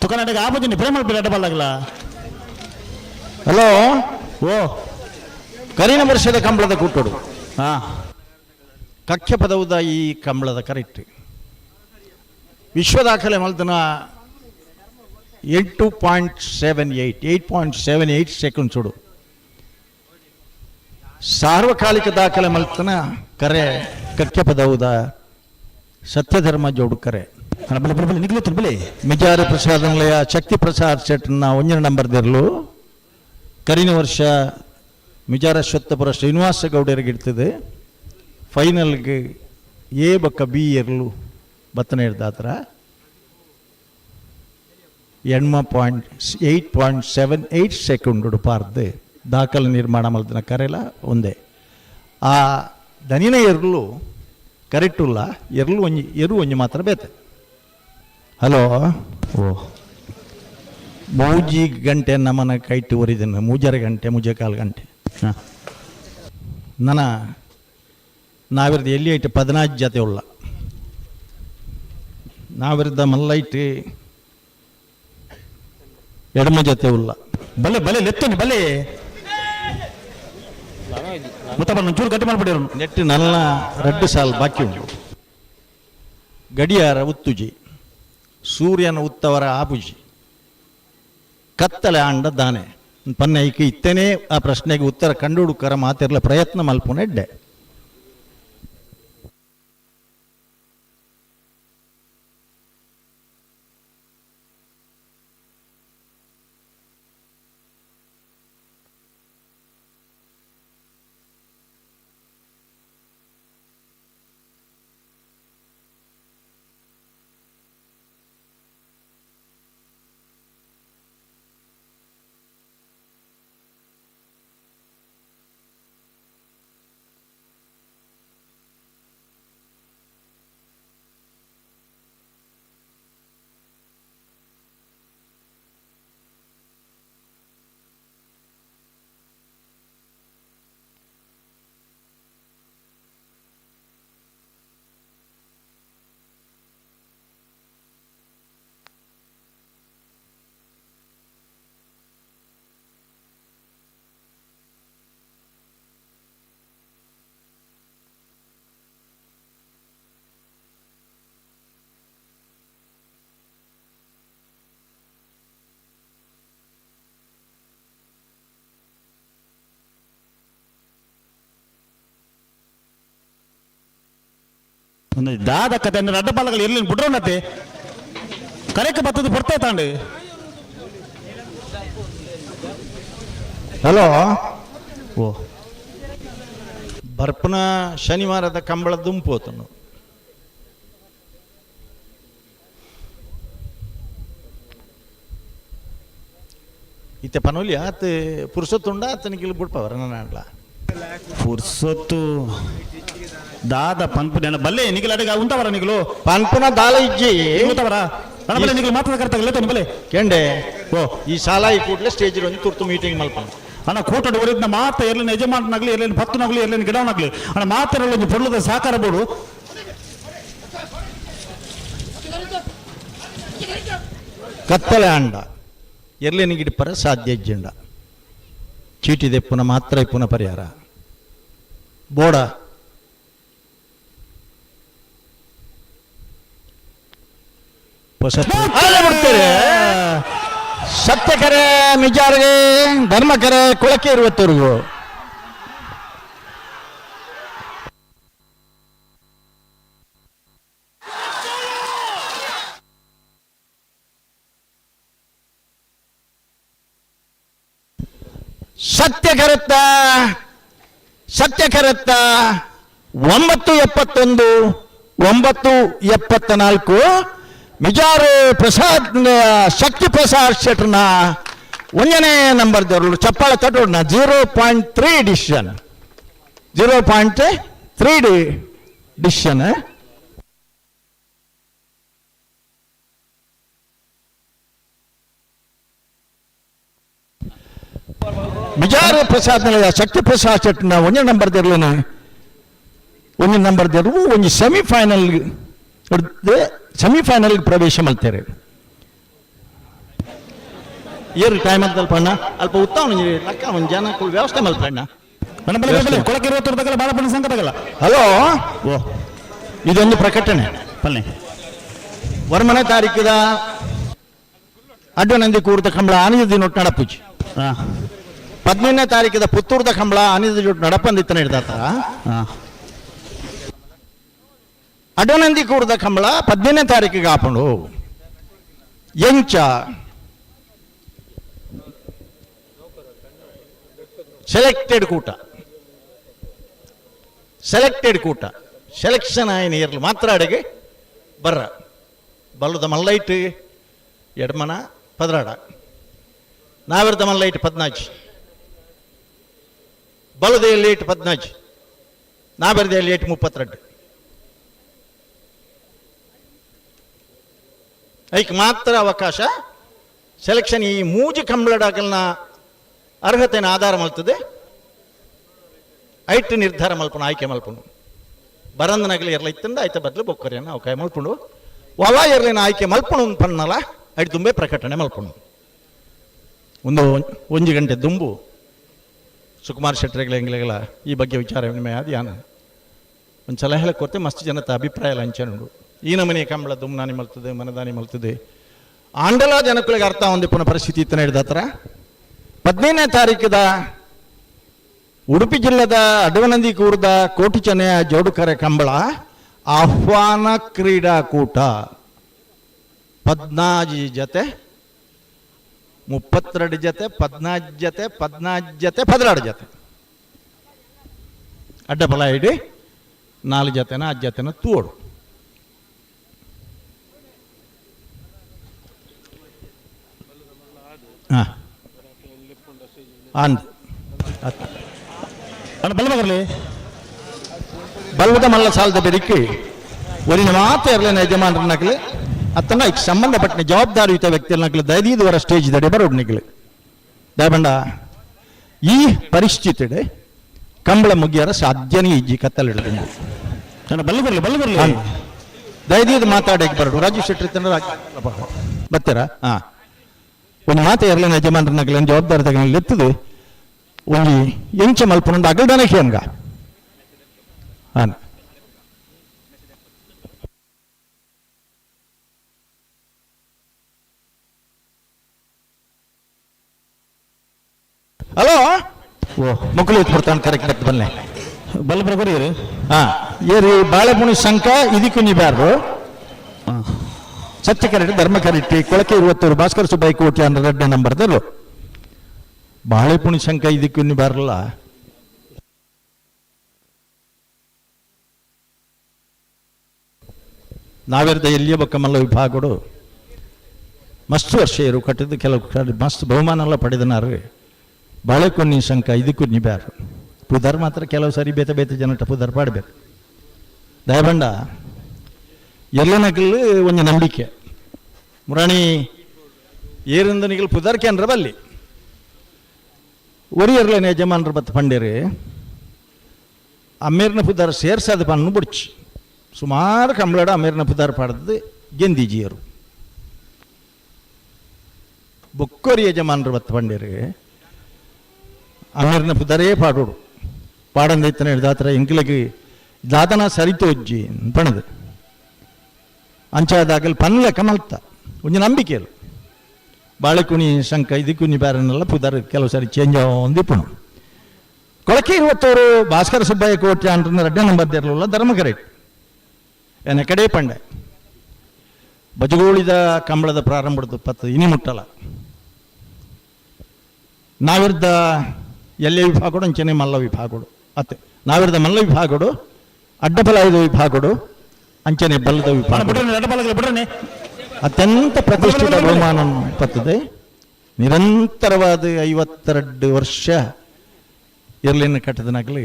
ತುಕನಾಟಕ ಆಪುಜಿನಿ ಪ್ರೇಮ ಮಲ್ಪಿರ ಬಲ್ಲಾಗಲ. ಹಲೋ ಓ ಕರಿನ ವರ್ಷದ ಕಂಬಳದ ಕೂಟೋಡು ಹಾಂ ಕಕ್ಷ ಪದವುದ ಈ ಕಂಬಳದ ಕರೆಕ್ಟ್ ವಿಶ್ವ ದಾಖಲೆ ಮಲ್ತನ 8.78 8.78 ಸೆಕೆಂಡ್ಸ್ ಉಡು ಸಾರ್ವಕಾಲಿಕ ದಾಖಲೆ ಮಲ್ತನ ಕರೆ ಕಕ್ಷ ಪದವುದ ಸತ್ಯಧರ್ಮ ಜೋಡು ಕರೆ. ಬಲೆ ಬಲೆ ಬಲೆ ನಿಗ್ಲತ್ತು ಬಲೆ. ಮಿಜಾರ ಪ್ರಸಾದ್ ನಿಲಯ ಶಕ್ತಿ ಪ್ರಸಾದ್ ಶೆಟ್ಟನ ಒಂಜನ ನಂಬರ್ ದಿರ್ಲು ಕರಿನ ವರ್ಷ ಮಿಜಾರ ಶ್ವತ್ತಪುರ ಶ್ರೀನಿವಾಸ ಗೌಡರಿಗೆ ಇಡ್ತದೆ. ಫೈನಲ್ಗೆ ಎ ಬಕ್ಕ ಬಿ ಇರಲು ಬತ್ತನೆ ಹಿಡ್ದಾತ್ರ ಎಣ್ಮ ಪಾಯಿಂಟ್ 8.78 ಸೆಕೆಂಡ್ ಪಾರ್ದು ದಾಖಲೆ ನಿರ್ಮಾಣ ಮಲ್ದಿನ ಕರೆಲ ಒಂದೇ. ಆ ದನಿನ ಎರ್ಲು ಕರೆಕ್ಟುಲ್ಲ ಎರ್ಲು ಒಂಜಿ ಎರು ಒಂಜಿ ಮಾತ್ರ ಬೇತೆ. ಹಲೋ ಓ ಮೂಜಿ ಗಂಟೆ ನಮ್ಮನ ಕೈಟ್ ಒರಿದನು ಮೂಜರ ಗಂಟೆ ಮುಜೆ ಕಾಲು ಗಂಟೆ ನನ್ನ ನಾವಿರ್ದ ಎಲ್ಲಿ ಐಟ್ 14 ಜತೆ ಉಳ್ಳ ನಾವಿರ್ದ ಮಲ್ಲೈಟ್ ಎಡಮ ಜತೆ ಉಳ್ಳ. ಬಲೆ ಬಲೆ ಲೆತ್ತನಿ ಬಲೆ ಮುತ್ತಪ್ಪ ಚೂರು ಗಟ್ಟಿ ಮಾಡ್ಬಿಡಿರು. ನೆಟ್ಟು ನಲ್ಲ ರಡ್ಡು ಸಾಲು ಬಾಕಿ ಉಂಟು. ಗಡಿಯಾರ ಉತ್ತುಜಿ ಸೂರ್ಯನ ಉತ್ತವರ ಆಪುಜಿ ಕತ್ತಲೆ ಆಂಡ ದಾನೆ ಪನ್ನ ಐಕೆ ಇತ್ತೇನೆ ಆ ಪ್ರಶ್ನೆಗೆ ಉತ್ತರ ಕಂಡು ಹುಡುಕರ ಮಾತಿರಲ ಪ್ರಯತ್ನ ಮಲ್ಪುನ ಎಡ್ಡೆ. ಒಂದು ದಾದ ಕತೆ ಅಂದ್ರೆ ಅಡ್ಡ ಪಾಲಗಳು ಎಲ್ಲಿ ಬಿಡ್ರೋನತ್ತೆ ಕರೆಕ್ ಬತ್ತದ ಬರ್ತಾ ತಾಂಡು. ಹಲೋ. ಓ ಬರ್ಪನ ಶನಿವಾರದ ಕಂಬಳ ದುಂಪು ಹೋತನು. ಇತ್ತೆ ಪನೋಲಿ ಆತ ಪುರುಷತ್ತುಂಡ ಆತನಿಗೆ ಇಲ್ಲಿ ಬಿಡ್ಪವರ ನನ್ನ ಪುರ್ಸೊತ್ತು ದಾದ ಪನ್ಪು ನೆನ ಬಲ್ಲೆ ನಿಗಿಲ ಅಡಿಗ ಉಂಟವರ ನಿಗಲು ಪನ್ಪುನ ದಾಲ ಇಜ್ಜಿ ಉಂಟವರ ನನ್ನ ಬಲ್ಲೆ ನಿಗಲು ಮಾತಾಡ ಕರ್ತಾಗಲ್ಲ ತನ್ನ ಬಲ್ಲೆ ಕೆಂಡೆ. ಓ ಈ ಶಾಲಾ ಈ ಕೂಡಲೇ ಸ್ಟೇಜ್ ಒಂದು ತುರ್ತು ಮೀಟಿಂಗ್ ಮಲ್ಪನ. ಅಣ್ಣ ಕೋಟಡು ಒರಿದ್ನ ಮಾತ ಎರ್ಲಿನ ಯಜಮಾನನಾಗ್ಲಿ ಎರ್ಲಿನ ಪತ್ತನಾಗ್ಲಿ ಎರ್ಲಿನ ಗಿಡವನಾಗ್ಲಿ ಅಣ್ಣ ಮಾತಾಡಲ್ಲ ಒಂದು ಪೊರ್ಲದ ಸಾಕಾರ ಬೋಡು. ಕತ್ತಲೆ ಅಂಡ ಎರ್ಲಿನ ಗಿಡಪರ ಸಾಧ್ಯ ಇಜ್ಜಿಂಡ ಚೀಟಿ ದೆಪ್ಪುನ ಮಾತ್ರ ಪುನಃ ಪರಿಹಾರ ಬೋಡ. ಬಿಡ್ತಾರೆ ಸತ್ಯಕರೆ ಮಿಜಾರ್ಗೆ ಧರ್ಮಕರೆ ಕೊಳಕೆ ಇರುವತ್ತವರೆಗೂ. ಸತ್ಯಕರತ್ತ ಸತ್ಯಕರತ್ತ 971 974 ಮಿಜಾರು ಪ್ರಸಾದ್ ಶಕ್ತಿ ಪ್ರಸಾದ್ ಶೆಟ್ರನ ಒಂದನೇ ನಂಬರ್ ದವರು ಚಪ್ಪಾಳ ತಟ್ಟೋಣ. 0.3 ಡಿಸಿಷನ್, 0.3 ಡಿಸಿಷನ್. ಮಿಜಾರು ಪ್ರಸಾದ್ ಶಕ್ತಿ ಪ್ರಸಾದ್ ಶೆಟ್ರನ ಒಂದನೇ ನಂಬರ್ ದೇರ್ಲನ ಒಂದನೇ ನಂಬರ್ ದೇರು ಒಂದು ಸೆಮಿಫೈನಲ್ ಸೆಮಿಫೈನಲ್ ಪ್ರವೇಶ ಮಾಡ್ತಾರೆ. ಏರು ಟೈಮ್ ಅಂತ ಅಲ್ಪ ಅಣ್ಣ ಅಲ್ಪ ಉತ್ತಮ ಲಕ್ಕ ಒಂದು ಜನ ವ್ಯವಸ್ಥೆ ಮಲ್ಪ ಅಣ್ಣ. ಕೊಳಕೆ ಇರುವತ್ತವರ ಬಾಳಪ್ಪನ ಸಂಕಟಗಲ್ಲ. ಹಲೋ. ಓ ಇದೊಂದು ಪ್ರಕಟಣೆ. ಪಲ್ಲೆ ವರ್ಮನೆ ತಾರೀಕಿದ ಅಡ್ಡನಂದಿ ಕೂರ್ದ ಕಂಬಳ ಆನಂದ ದಿನೊಟ್ಟು ನಡಪುಜಿ. 15ನೇ ತಾರೀಕಿದ ಪುತ್ತೂರ್ದ ಕಂಬಳ ಆನಂದ ಜೊಟ್ಟು ನಡಪಂದಿತ್ತನ ಹಿಡ್ದಾತ. ಅಡ್ಡನಂದಿ ಕೂರ್ದ ಕಂಬಳ 15ನೇ ತಾರೀಕಿಗೆ ಆಪಂಡು ಎಂಚ ಸೆಲೆಕ್ಟೆಡ್ ಕೂಟ, ಸೆಲೆಕ್ಟೆಡ್ ಕೂಟ ಸೆಲೆಕ್ಷನ್ ಆಯ್ನ ಇರಲಿ ಮಾತ್ರ ಅಡಿಗೆ ಬರ್ರ ಬಲ್ಲದ ಮಲ್ಲೈಟ್ ಎಡ್ಮನ ಪದರಾಡ ನಾವಿರ್ದ ಮಲ್ಲೈಟ್ ಪದ್ನಾಜಿ ಬಲದ ಎಲ್ಲಿ ಪದ್ನಾಜಿ ನಾವೆರ್ದ ಎಲ್ಲಿ 32 ಐಕ್ ಮಾತ್ರ ಅವಕಾಶ ಸೆಲೆಕ್ಷನ್. ಈ ಮೂಜಿ ಕಂಬಳಡಾಕಲ್ನ ಅರ್ಹತೆನ ಆಧಾರ ಮಲ್ತದೆ ಐಟ್ ನಿರ್ಧಾರ ಮಲ್ಪನು ಆಯ್ಕೆ ಮಲ್ಪನು ಬರಂದನಾಗಲಿ ಇರಲ ಇತ್ತಂದ ಆಯ್ತ ಬದಲು ಬೊಕ್ಕರಿಯನ್ನು ಅವಕಾಯ ಮಲ್ಪುಂಡು ವಲ ಇರಲಿನ ಆಯ್ಕೆ ಮಲ್ಪಣು ಪನ್ನಲ ಐಟ್ ದುಂಬೆ ಪ್ರಕಟಣೆ ಮಲ್ಪಣು. ಒಂದು ಒಂಜಿ ಗಂಟೆ ದುಂಬು ಸುಕುಮಾರ್ ಶೆಟ್ಟರೆಗಳ ಎಂಗ್ಲೆಗಳ ಈ ಬಗ್ಗೆ ವಿಚಾರ ವಿನಿಮಯ ಅದು ಯಾನ ಒಂದು ಸಲಹೆ ಕೊರತೆ ಮಸ್ತ್ ಜನತ ಅಭಿಪ್ರಾಯ ಲಂಚನುಂಡು. ಈ ನಮನೆ ಕಂಬಳ ದುಮ್ನಾನಿ ಮಲ್ತದೆ ಮನದಾನಿ ಮಲ್ತದೆ ಆಂಡಲ ಜನಕ್ಕಳಿಗೆ ಅರ್ಥ ಒಂದು ಪುನಃ ಪರಿಸ್ಥಿತಿ ಇತ್ತನ ಹಿಡ್ದ ಹತ್ರ 15ನೇ ತಾರೀಕದ ಉಡುಪಿ ಜಿಲ್ಲೆದ ಅಡವನಂದಿ ಕೂರ್ದ ಕೋಟಿಚನೆಯ ಜೋಡುಕರೆ ಕಂಬಳ ಆಹ್ವಾನ ಕ್ರೀಡಾಕೂಟ 14 ಜತೆ 32 ಜತೆ 14 ಜತೆ 14 ಜತೆ 16 ಜತೆ ಅಡ್ಡಪಲ ಇಡಿ 4 ಜತೆನ 5 ಜತೆನ ತೋಡು. ಹಾಂ ಅಂದ್ ಅಣ್ಣ ಬಲ್ಲ ಬರಲಿ ಬಲ್ವದ ಮಲ್ಲ ಸಾಲದ ಬೆರಿಕಿ ಒರಿನ ಮಾತ್ರ ಇರಲಿನ ಯಜಮಾನರನ್ನಾಗಲಿ ಅತ್ತನ ಈಗ ಸಂಬಂಧಪಟ್ಟ ಜವಾಬ್ದಾರಿಯುತ ವ್ಯಕ್ತಿಯನ್ನಾಗಲಿ ದಯದೀದುವರ ಸ್ಟೇಜ್ ದಡೆ ಬರೋಡು ನಿಗಲಿ ದಯಬಂಡ ಈ ಪರಿಸ್ಥಿತಿ ಕಂಬಳ ಮುಗಿಯರ ಸಾಧ್ಯನೇ ಇಜ್ಜಿ ಕತ್ತಲಿಡ್ದು ಬಲ್ಲ ಬರಲಿ ಬಲ್ಲ ಬರಲಿ ದಯದೀದು ಮಾತಾಡಕ್ಕೆ ಬರೋಡು ರಾಜು ಶೆಟ್ಟಿ ಬರ್ತೀರಾ? ಹಾಂ, ಒಂದು ಮಾತು ಇರಲಿನ ಯಜಮಾನರನ್ನಾಗಲಿ ಜವಾಬ್ದಾರಿ ತಗೊಂಡು ಎತ್ತದು ಒಂಜಿ ಎಂಚ ಮಲ್ಪನೊಂದು ಅಗಲ್ದನೆ ಕೇನ್ಗ ಹಾಂ. ಹಲೋ, ಮುಕ್ಕಳು ಎತ್ಬಿಡ್ತಾನೆ ಕರೆಕ್ಟ್ ಬತ್ತು ಬನ್ನಿ ಬಲ್ಲ ಬರೋರಿ. ಹಾಂ, ಏರಿ ಬಾಳೆಪುಣಿ ಶಂಕ ಇದಕ್ಕೂ ನೀಬ್ಯಾರು ಸತ್ಯ ಕರೆಕ್ಟ್ ಧರ್ಮ ಕರೆಕ್ಟ್ ಕೊಳಕೆ ಇರುವತ್ತೂರು ಭಾಸ್ಕರ ಸುಬ್ಬಯ್ಯ ಕೋಟಿ ಅಂದ್ರೆ 2ನೇ ನಂಬರ್ದಲ್ಲೂ ಬಾಳೆಪುಣಿ ಶಂಕ ಇದಕ್ಕೂ ಬಾರಲ್ಲ. ನಾವೆರ್ದ ಎಲ್ಲಿಯ ಬೊಕ್ಕಮಲ್ಲ ವಿಭಾಗಡು ಮಸ್ತ್ ವರ್ಷ ಇರು ಕಟ್ಟಿದ್ದು ಕೆಲವು ಕಡೆ ಮಸ್ತ್ ಬಹುಮಾನ ಎಲ್ಲ ಪಡೆದನಾರು ಬಾಳೆಕೊನ್ನಿ ಶಂಕ ಇದಕ್ಕೂ ನಿಬ್ಯಾರು ಪುದರ್ ಮಾತ್ರ ಕೆಲವು ಸರಿ ಬೇತೆ ಬೇತೆ ಜನಟ ಪುದರ್ ಪಾಡಬೇಕು. ದಯಬಂಡ ಎಲ್ಲನಕಲ್ ಒಂಜಿ ನಂಬಿಕೆ ಮುರಾಣಿ ಏರಿಂದ ನಿಗಲ್ ಪುದರ್ ಕೇಂದ್ರ ಬಲ್ಲಿ ಒರಿಯರ್ಲೇನೆ ಯಜಮಾನ್ರ ಬತ್ತು ಪಂಡೇರಿ ಅಮ್ಮೇರ್ನ ಪುದರ್ ಸೇರ್ಸಾದ ಪನ್ನು ಬುಡ್ಚಿ ಸುಮಾರು ಕಂಬಳಡ ಅಮೇರ್ನ ಪುದರ್ ಪಾಡ್ದು ಗೆಂದಿಜಿಯರು ಬೊಕ್ಕೋರಿ ಯಜಮಾನ್ರು ಬತ್ತು ಪಂಡೇರಿ ಅಮೇರ್ನ ಪುದರೇ ಪಾಡೋಡು ಪಾಡಂದ ಇತ್ತನೆ ದಾತ್ರ ಎಂಕ್ಲಗೆ ದಾತನ ಸರಿತೋಜ್ಜಿ ಪಣದು ಅಂಚಾದಾಗಲ್ ಪನ್ಲೆ ಕಮಲ್ತ ಒಂಜಿ ನಂಬಿಕೆ ಅಲ್ಲ ಬಾಳೆಕುಣಿ ಶಂಕ ಇದಕ್ಕುನಿ ಬ್ಯಾರನ್ನೆಲ್ಲ ಪುದರ್ ಕೆಲವು ಸಾರಿ ಚೇಂಜ್ ಒಂದಿಪ್ಪುನು ಕೊಳಕೆ ಇರುವತ್ತವರು ಭಾಸ್ಕರ ಸುಬ್ಬಯ್ಯ ಕೋಟಿ ಅಂದ್ರೆ 2ನೇ ನಂಬರ್ ಇರಲಿಲ್ಲ ಧರ್ಮ ಕರೆಕ್ಟ್ ಎನ್ನ ಕಡೆ ಪಂಡೆ ಬಜಗೋಳಿದ ಕಂಬಳದ ಪ್ರಾರಂಭದ ಪತ್ತು ಇನಿ ಮುಟ್ಟಲ್ಲ ನಾವಿರ್ದ ಎಲ್ಲೇ ವಿಭಾಗಡು ಅಂಚನೆ ಮಲ್ಲ ವಿಭಾಗಡು ಅತ್ತೆ ನಾವಿರ್ದ ಮಲ್ಲ ವಿಭಾಗಡು ಅಡ್ಡಬಲಾಯದ ವಿಭಾಗಡು ಅಂಚನೆ ಬಲ್ಲದ ವಿಭಾಗ ಅತ್ಯಂತ ಪ್ರತಿಷ್ಠಿತ ಬಹುಮಾನ ಪತ್ತದೆ ನಿರಂತರವಾದ 52 ವರ್ಷ ಇರ್ಲಿನ ಕಟ್ಟದನಾಗಲಿ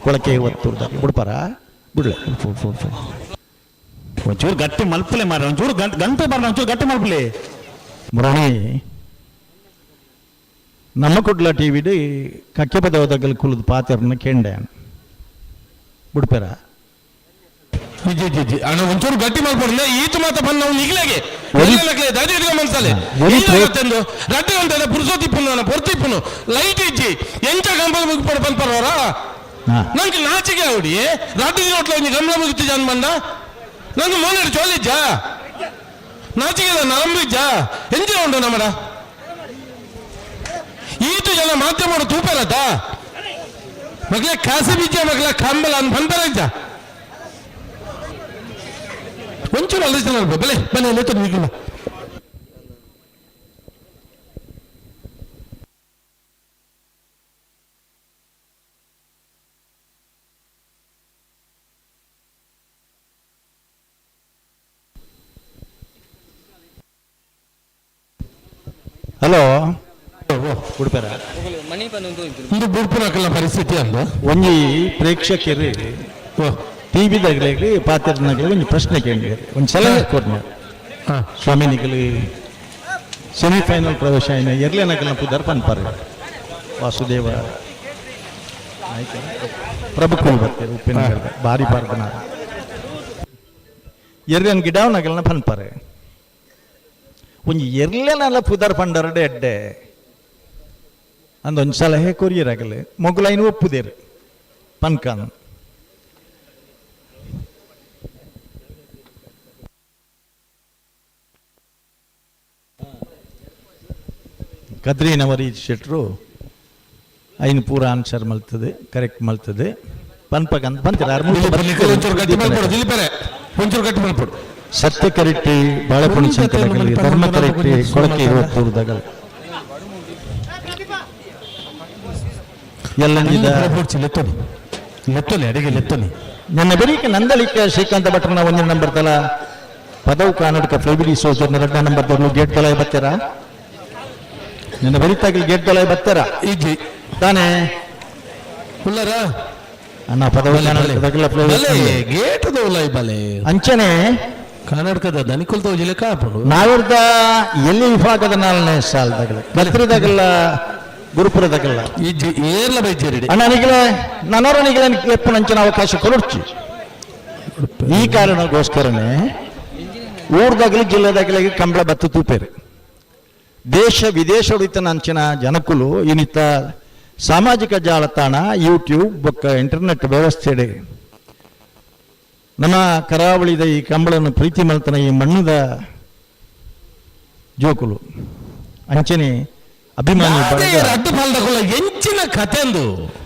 ಕೊಳಕೆ ಒತ್ತುರ್ದಾಗಲಿ ಬಿಡ್ಪಾರ ಬಿಡ್ಲೆ ಒಂಚೂರು ಗಟ್ಟಿ ಮಲ್ಪಲೆ ಮಾರ ಒಂಚೂರು ಗಂಟೆ ಬಾರ ಒಂಚೂರು ಗಟ್ಟಿ ಮಲ್ಪಲೆ ಮುರಾಣಿ ನಮ್ಮ ಕುಡ್ಲ ಟಿ ವಿಡ್ ಕಕ್ಕೆ ಪದವದಗಲ್ ಕುಲದ ಪಾತ್ರನ ಕೆಂಡೆ ಬಿಡ್ಪಾರ ಜಿ ಜಿ ಜಿ ಅಣ್ಣ ಒಂಚೂರು ಗಟ್ಟಿ ಮಲ್ಪಡಲೆ ಈತ ಮಾತ ಬಂದ ನಾವು ನಿಗ್ಲೆಗೆ ದಯವಿಟ್ಟು ಮನ್ಸಲೆ ರಡ್ಡು ಗಂಟೆ ಪುರುಸೋತಿಪ್ಪುನು ಪೊರ್ತಿಪ್ಪುನು ಲೈಟ್ ಇಜ್ಜಿ ಎಂಚ ಕಂಬಳ ಮುಗಿಪಡು ಪನ್ಪರವರ ನಂಗೆ ನಾಚಿಕೆ ಅವಡಿ ರಡ್ಡು ದಿನೋಟ್ಲ ಒಂಜಿ ಕಂಬಳ ಮುಗಿತಿ ಜನ ಬಂದ ನಂಗೆ ಮೋನೆಡ್ ಚೋಲಿಜ್ಜ ನಾಚಿಕೆ ನರಂಬಿಜ್ಜ ಎಂಚಿನ ಉಂಟು ನಮ್ಮಡ ಈತು ಜನ ಮಾಧ್ಯಮ ತೂಪರತ್ತ ಮಗ್ಲ ಕಾಸು ಬೀಜ ಮಗ್ಲ ಕಂಬಳ ಅನ್ ಪನ್ಪರಜ್ಜ ಒಂಚೂರು ಆಲೋಚನೆ ಬಲೆ ಬಲೆ ಲೇತು ನಿಗಿಲ್ಲ. ಹಲೋ ಉಡುಪರ ಇದು ಬುಡ್ಪುನಕಲ್ನ ಪರಿಸ್ಥಿತಿ ಅಂದ ಒಂಜಿ ಪ್ರೇಕ್ಷಕರು ಟಿ ವಿದಾಗಲಿ ಪಾತ್ರನಾಗಲಿ ಒಂಜಿ ಪ್ರಶ್ನೆ ಕೇಳಿ ಒಂದು ಸಲಹೆ ಕೊರ್ನ ಸ್ವಾಮಿ ನಿಗಲಿ ಸೆಮಿಫೈನಲ್ ಪ್ರವೇಶ అయిన ಎರ್ಲೆನಕಲ್ನ ಪುದರ್ ಪನ್ಪರ್ ವಾಸುದೇವ ನಾಯ್ಕ ಪ್ರಭುಕುಲ್ ಬರ್ತಾರೆ ಉಪ್ಪಿನ ಬಾರಿ ಪಾರ್ದನ ಎರ್ಲೆನ್ ಗಿಡಾವನಗಲ್ನ ಪನ್ಪರ್ ಒಂಜಿ ಎರ್ಲೆನಲ್ಲ ಪುದರ್ ಪಂಡರಡೆ ಎಡ್ಡೆ ಅಂದೊಂದು ಸಲಹೆ ಕೊರಿಯರ್ ಆಗಲಿ ಮೊಗಲೈನು ಒಪ್ಪುದೇರು ಪನ್ಕಾನ್ Kadri Navareeth ಶೆಟ್ರು ಐನು ಪೂರ ಆನ್ಸರ್ ಮಲ್ತದೆ, ಕರೆಕ್ಟ್ ಮಲ್ತದೆ. ಪನ್ಪಕಂತ ಬಂತೀರ. ಸತ್ಯ ಕರೆಕ್ಟಿ ಬಾಳೆಪುಣಿ ಶಂಕರಗಲಿ, ಧರ್ಮ ಕರೆಕ್ಟಿ ಕೊಳಕೆ ಇರುವತ್ತೂರ್ದಾಗಲ ಎಲ್ಲಂಜಿದ ಲೆತ್ತೊಲಿ ಅಡಿಗೆ ಲೆತ್ತೊಲಿ. ನನ್ನ ಬರೀಕ ನಂದಳಿಕ ಶ್ರೀಕಾಂತ ಭಟ್ರನ ಒಂದನೇ ನಂಬರ್ ತಲ ಪದವು ಕಾನಡ್ಕ ಫ್ಲೈಬಿಡಿ ಸೋಜರ್ನ ಎರಡನೇ ನಂಬರ್ ದೊಡ್ಡ ಗೇಟ್ ತೊಲೆ ಬತ್ತೀರ. ನನ್ನ ಬರೀತಾಗಲಿ ಗೇಟ್ ತೊಲೆ ಬತ್ತೀರ ಇಜ್ಜಿ ತಾನೇ ಉಲ್ಲರ ಅಣ್ಣ ಪದವು ಕಾನಡ್ಕದಾಗಲ ಗೇಟ್ ದೌಲ ಬಲೆ ಅಂಚನೆ ಕರ್ನಾಟಕದ ದನಿಕುಲ್ ತೋಜಿಲೆ ಕಾಪುಂಡು. ನಾವಿರ್ದ ಎಲ್ಲಿ ವಿಭಾಗದ ನಾಲ್ನೇ ಸಾಲದಾಗಲ ಕತ್ರಿದಾಗಲ್ಲ ಗುರುಪುರದಾಗಲ್ಲ ಇಜ್ಜಿ ಏರ್ಲ ಬೈಜೇರಿ ಅಣ್ಣ ನಿಗಲೆ ನನ್ನೋರ ನಿಗಲೆ ಎಪ್ಪು ನಂಚಿನ ಅವಕಾಶ ಕೊರಡ್ಚಿ. ಈ ಕಾರಣಕ್ಕೋಸ್ಕರನೇ ಊರ್ದಾಗಲಿ ಜಿಲ್ಲೆದಾಗಲಿ ಕಂಬಳ ಬತ್ತು ತೂಪೇರು ದೇಶ ವಿದೇಶ ಅಂಚಿನ ಜನಕುಲು ಇನ್ನಿತ ಸಾಮಾಜಿಕ ಜಾಲತಾಣ ಯೂಟ್ಯೂಬ್ ಬೊಕ್ಕ ಇಂಟರ್ನೆಟ್ ವ್ಯವಸ್ಥೆ ನಮ್ಮ ಕರಾವಳಿದ ಈ ಕಂಬಳನ್ನು ಪ್ರೀತಿ ಮಲ್ತನ ಈ ಮಣ್ಣದ ಜೋಕುಲು ಅಂಚನೆ ಅಭಿಮಾನಿ ಎಂಚಿನ ಕಥೆಂದು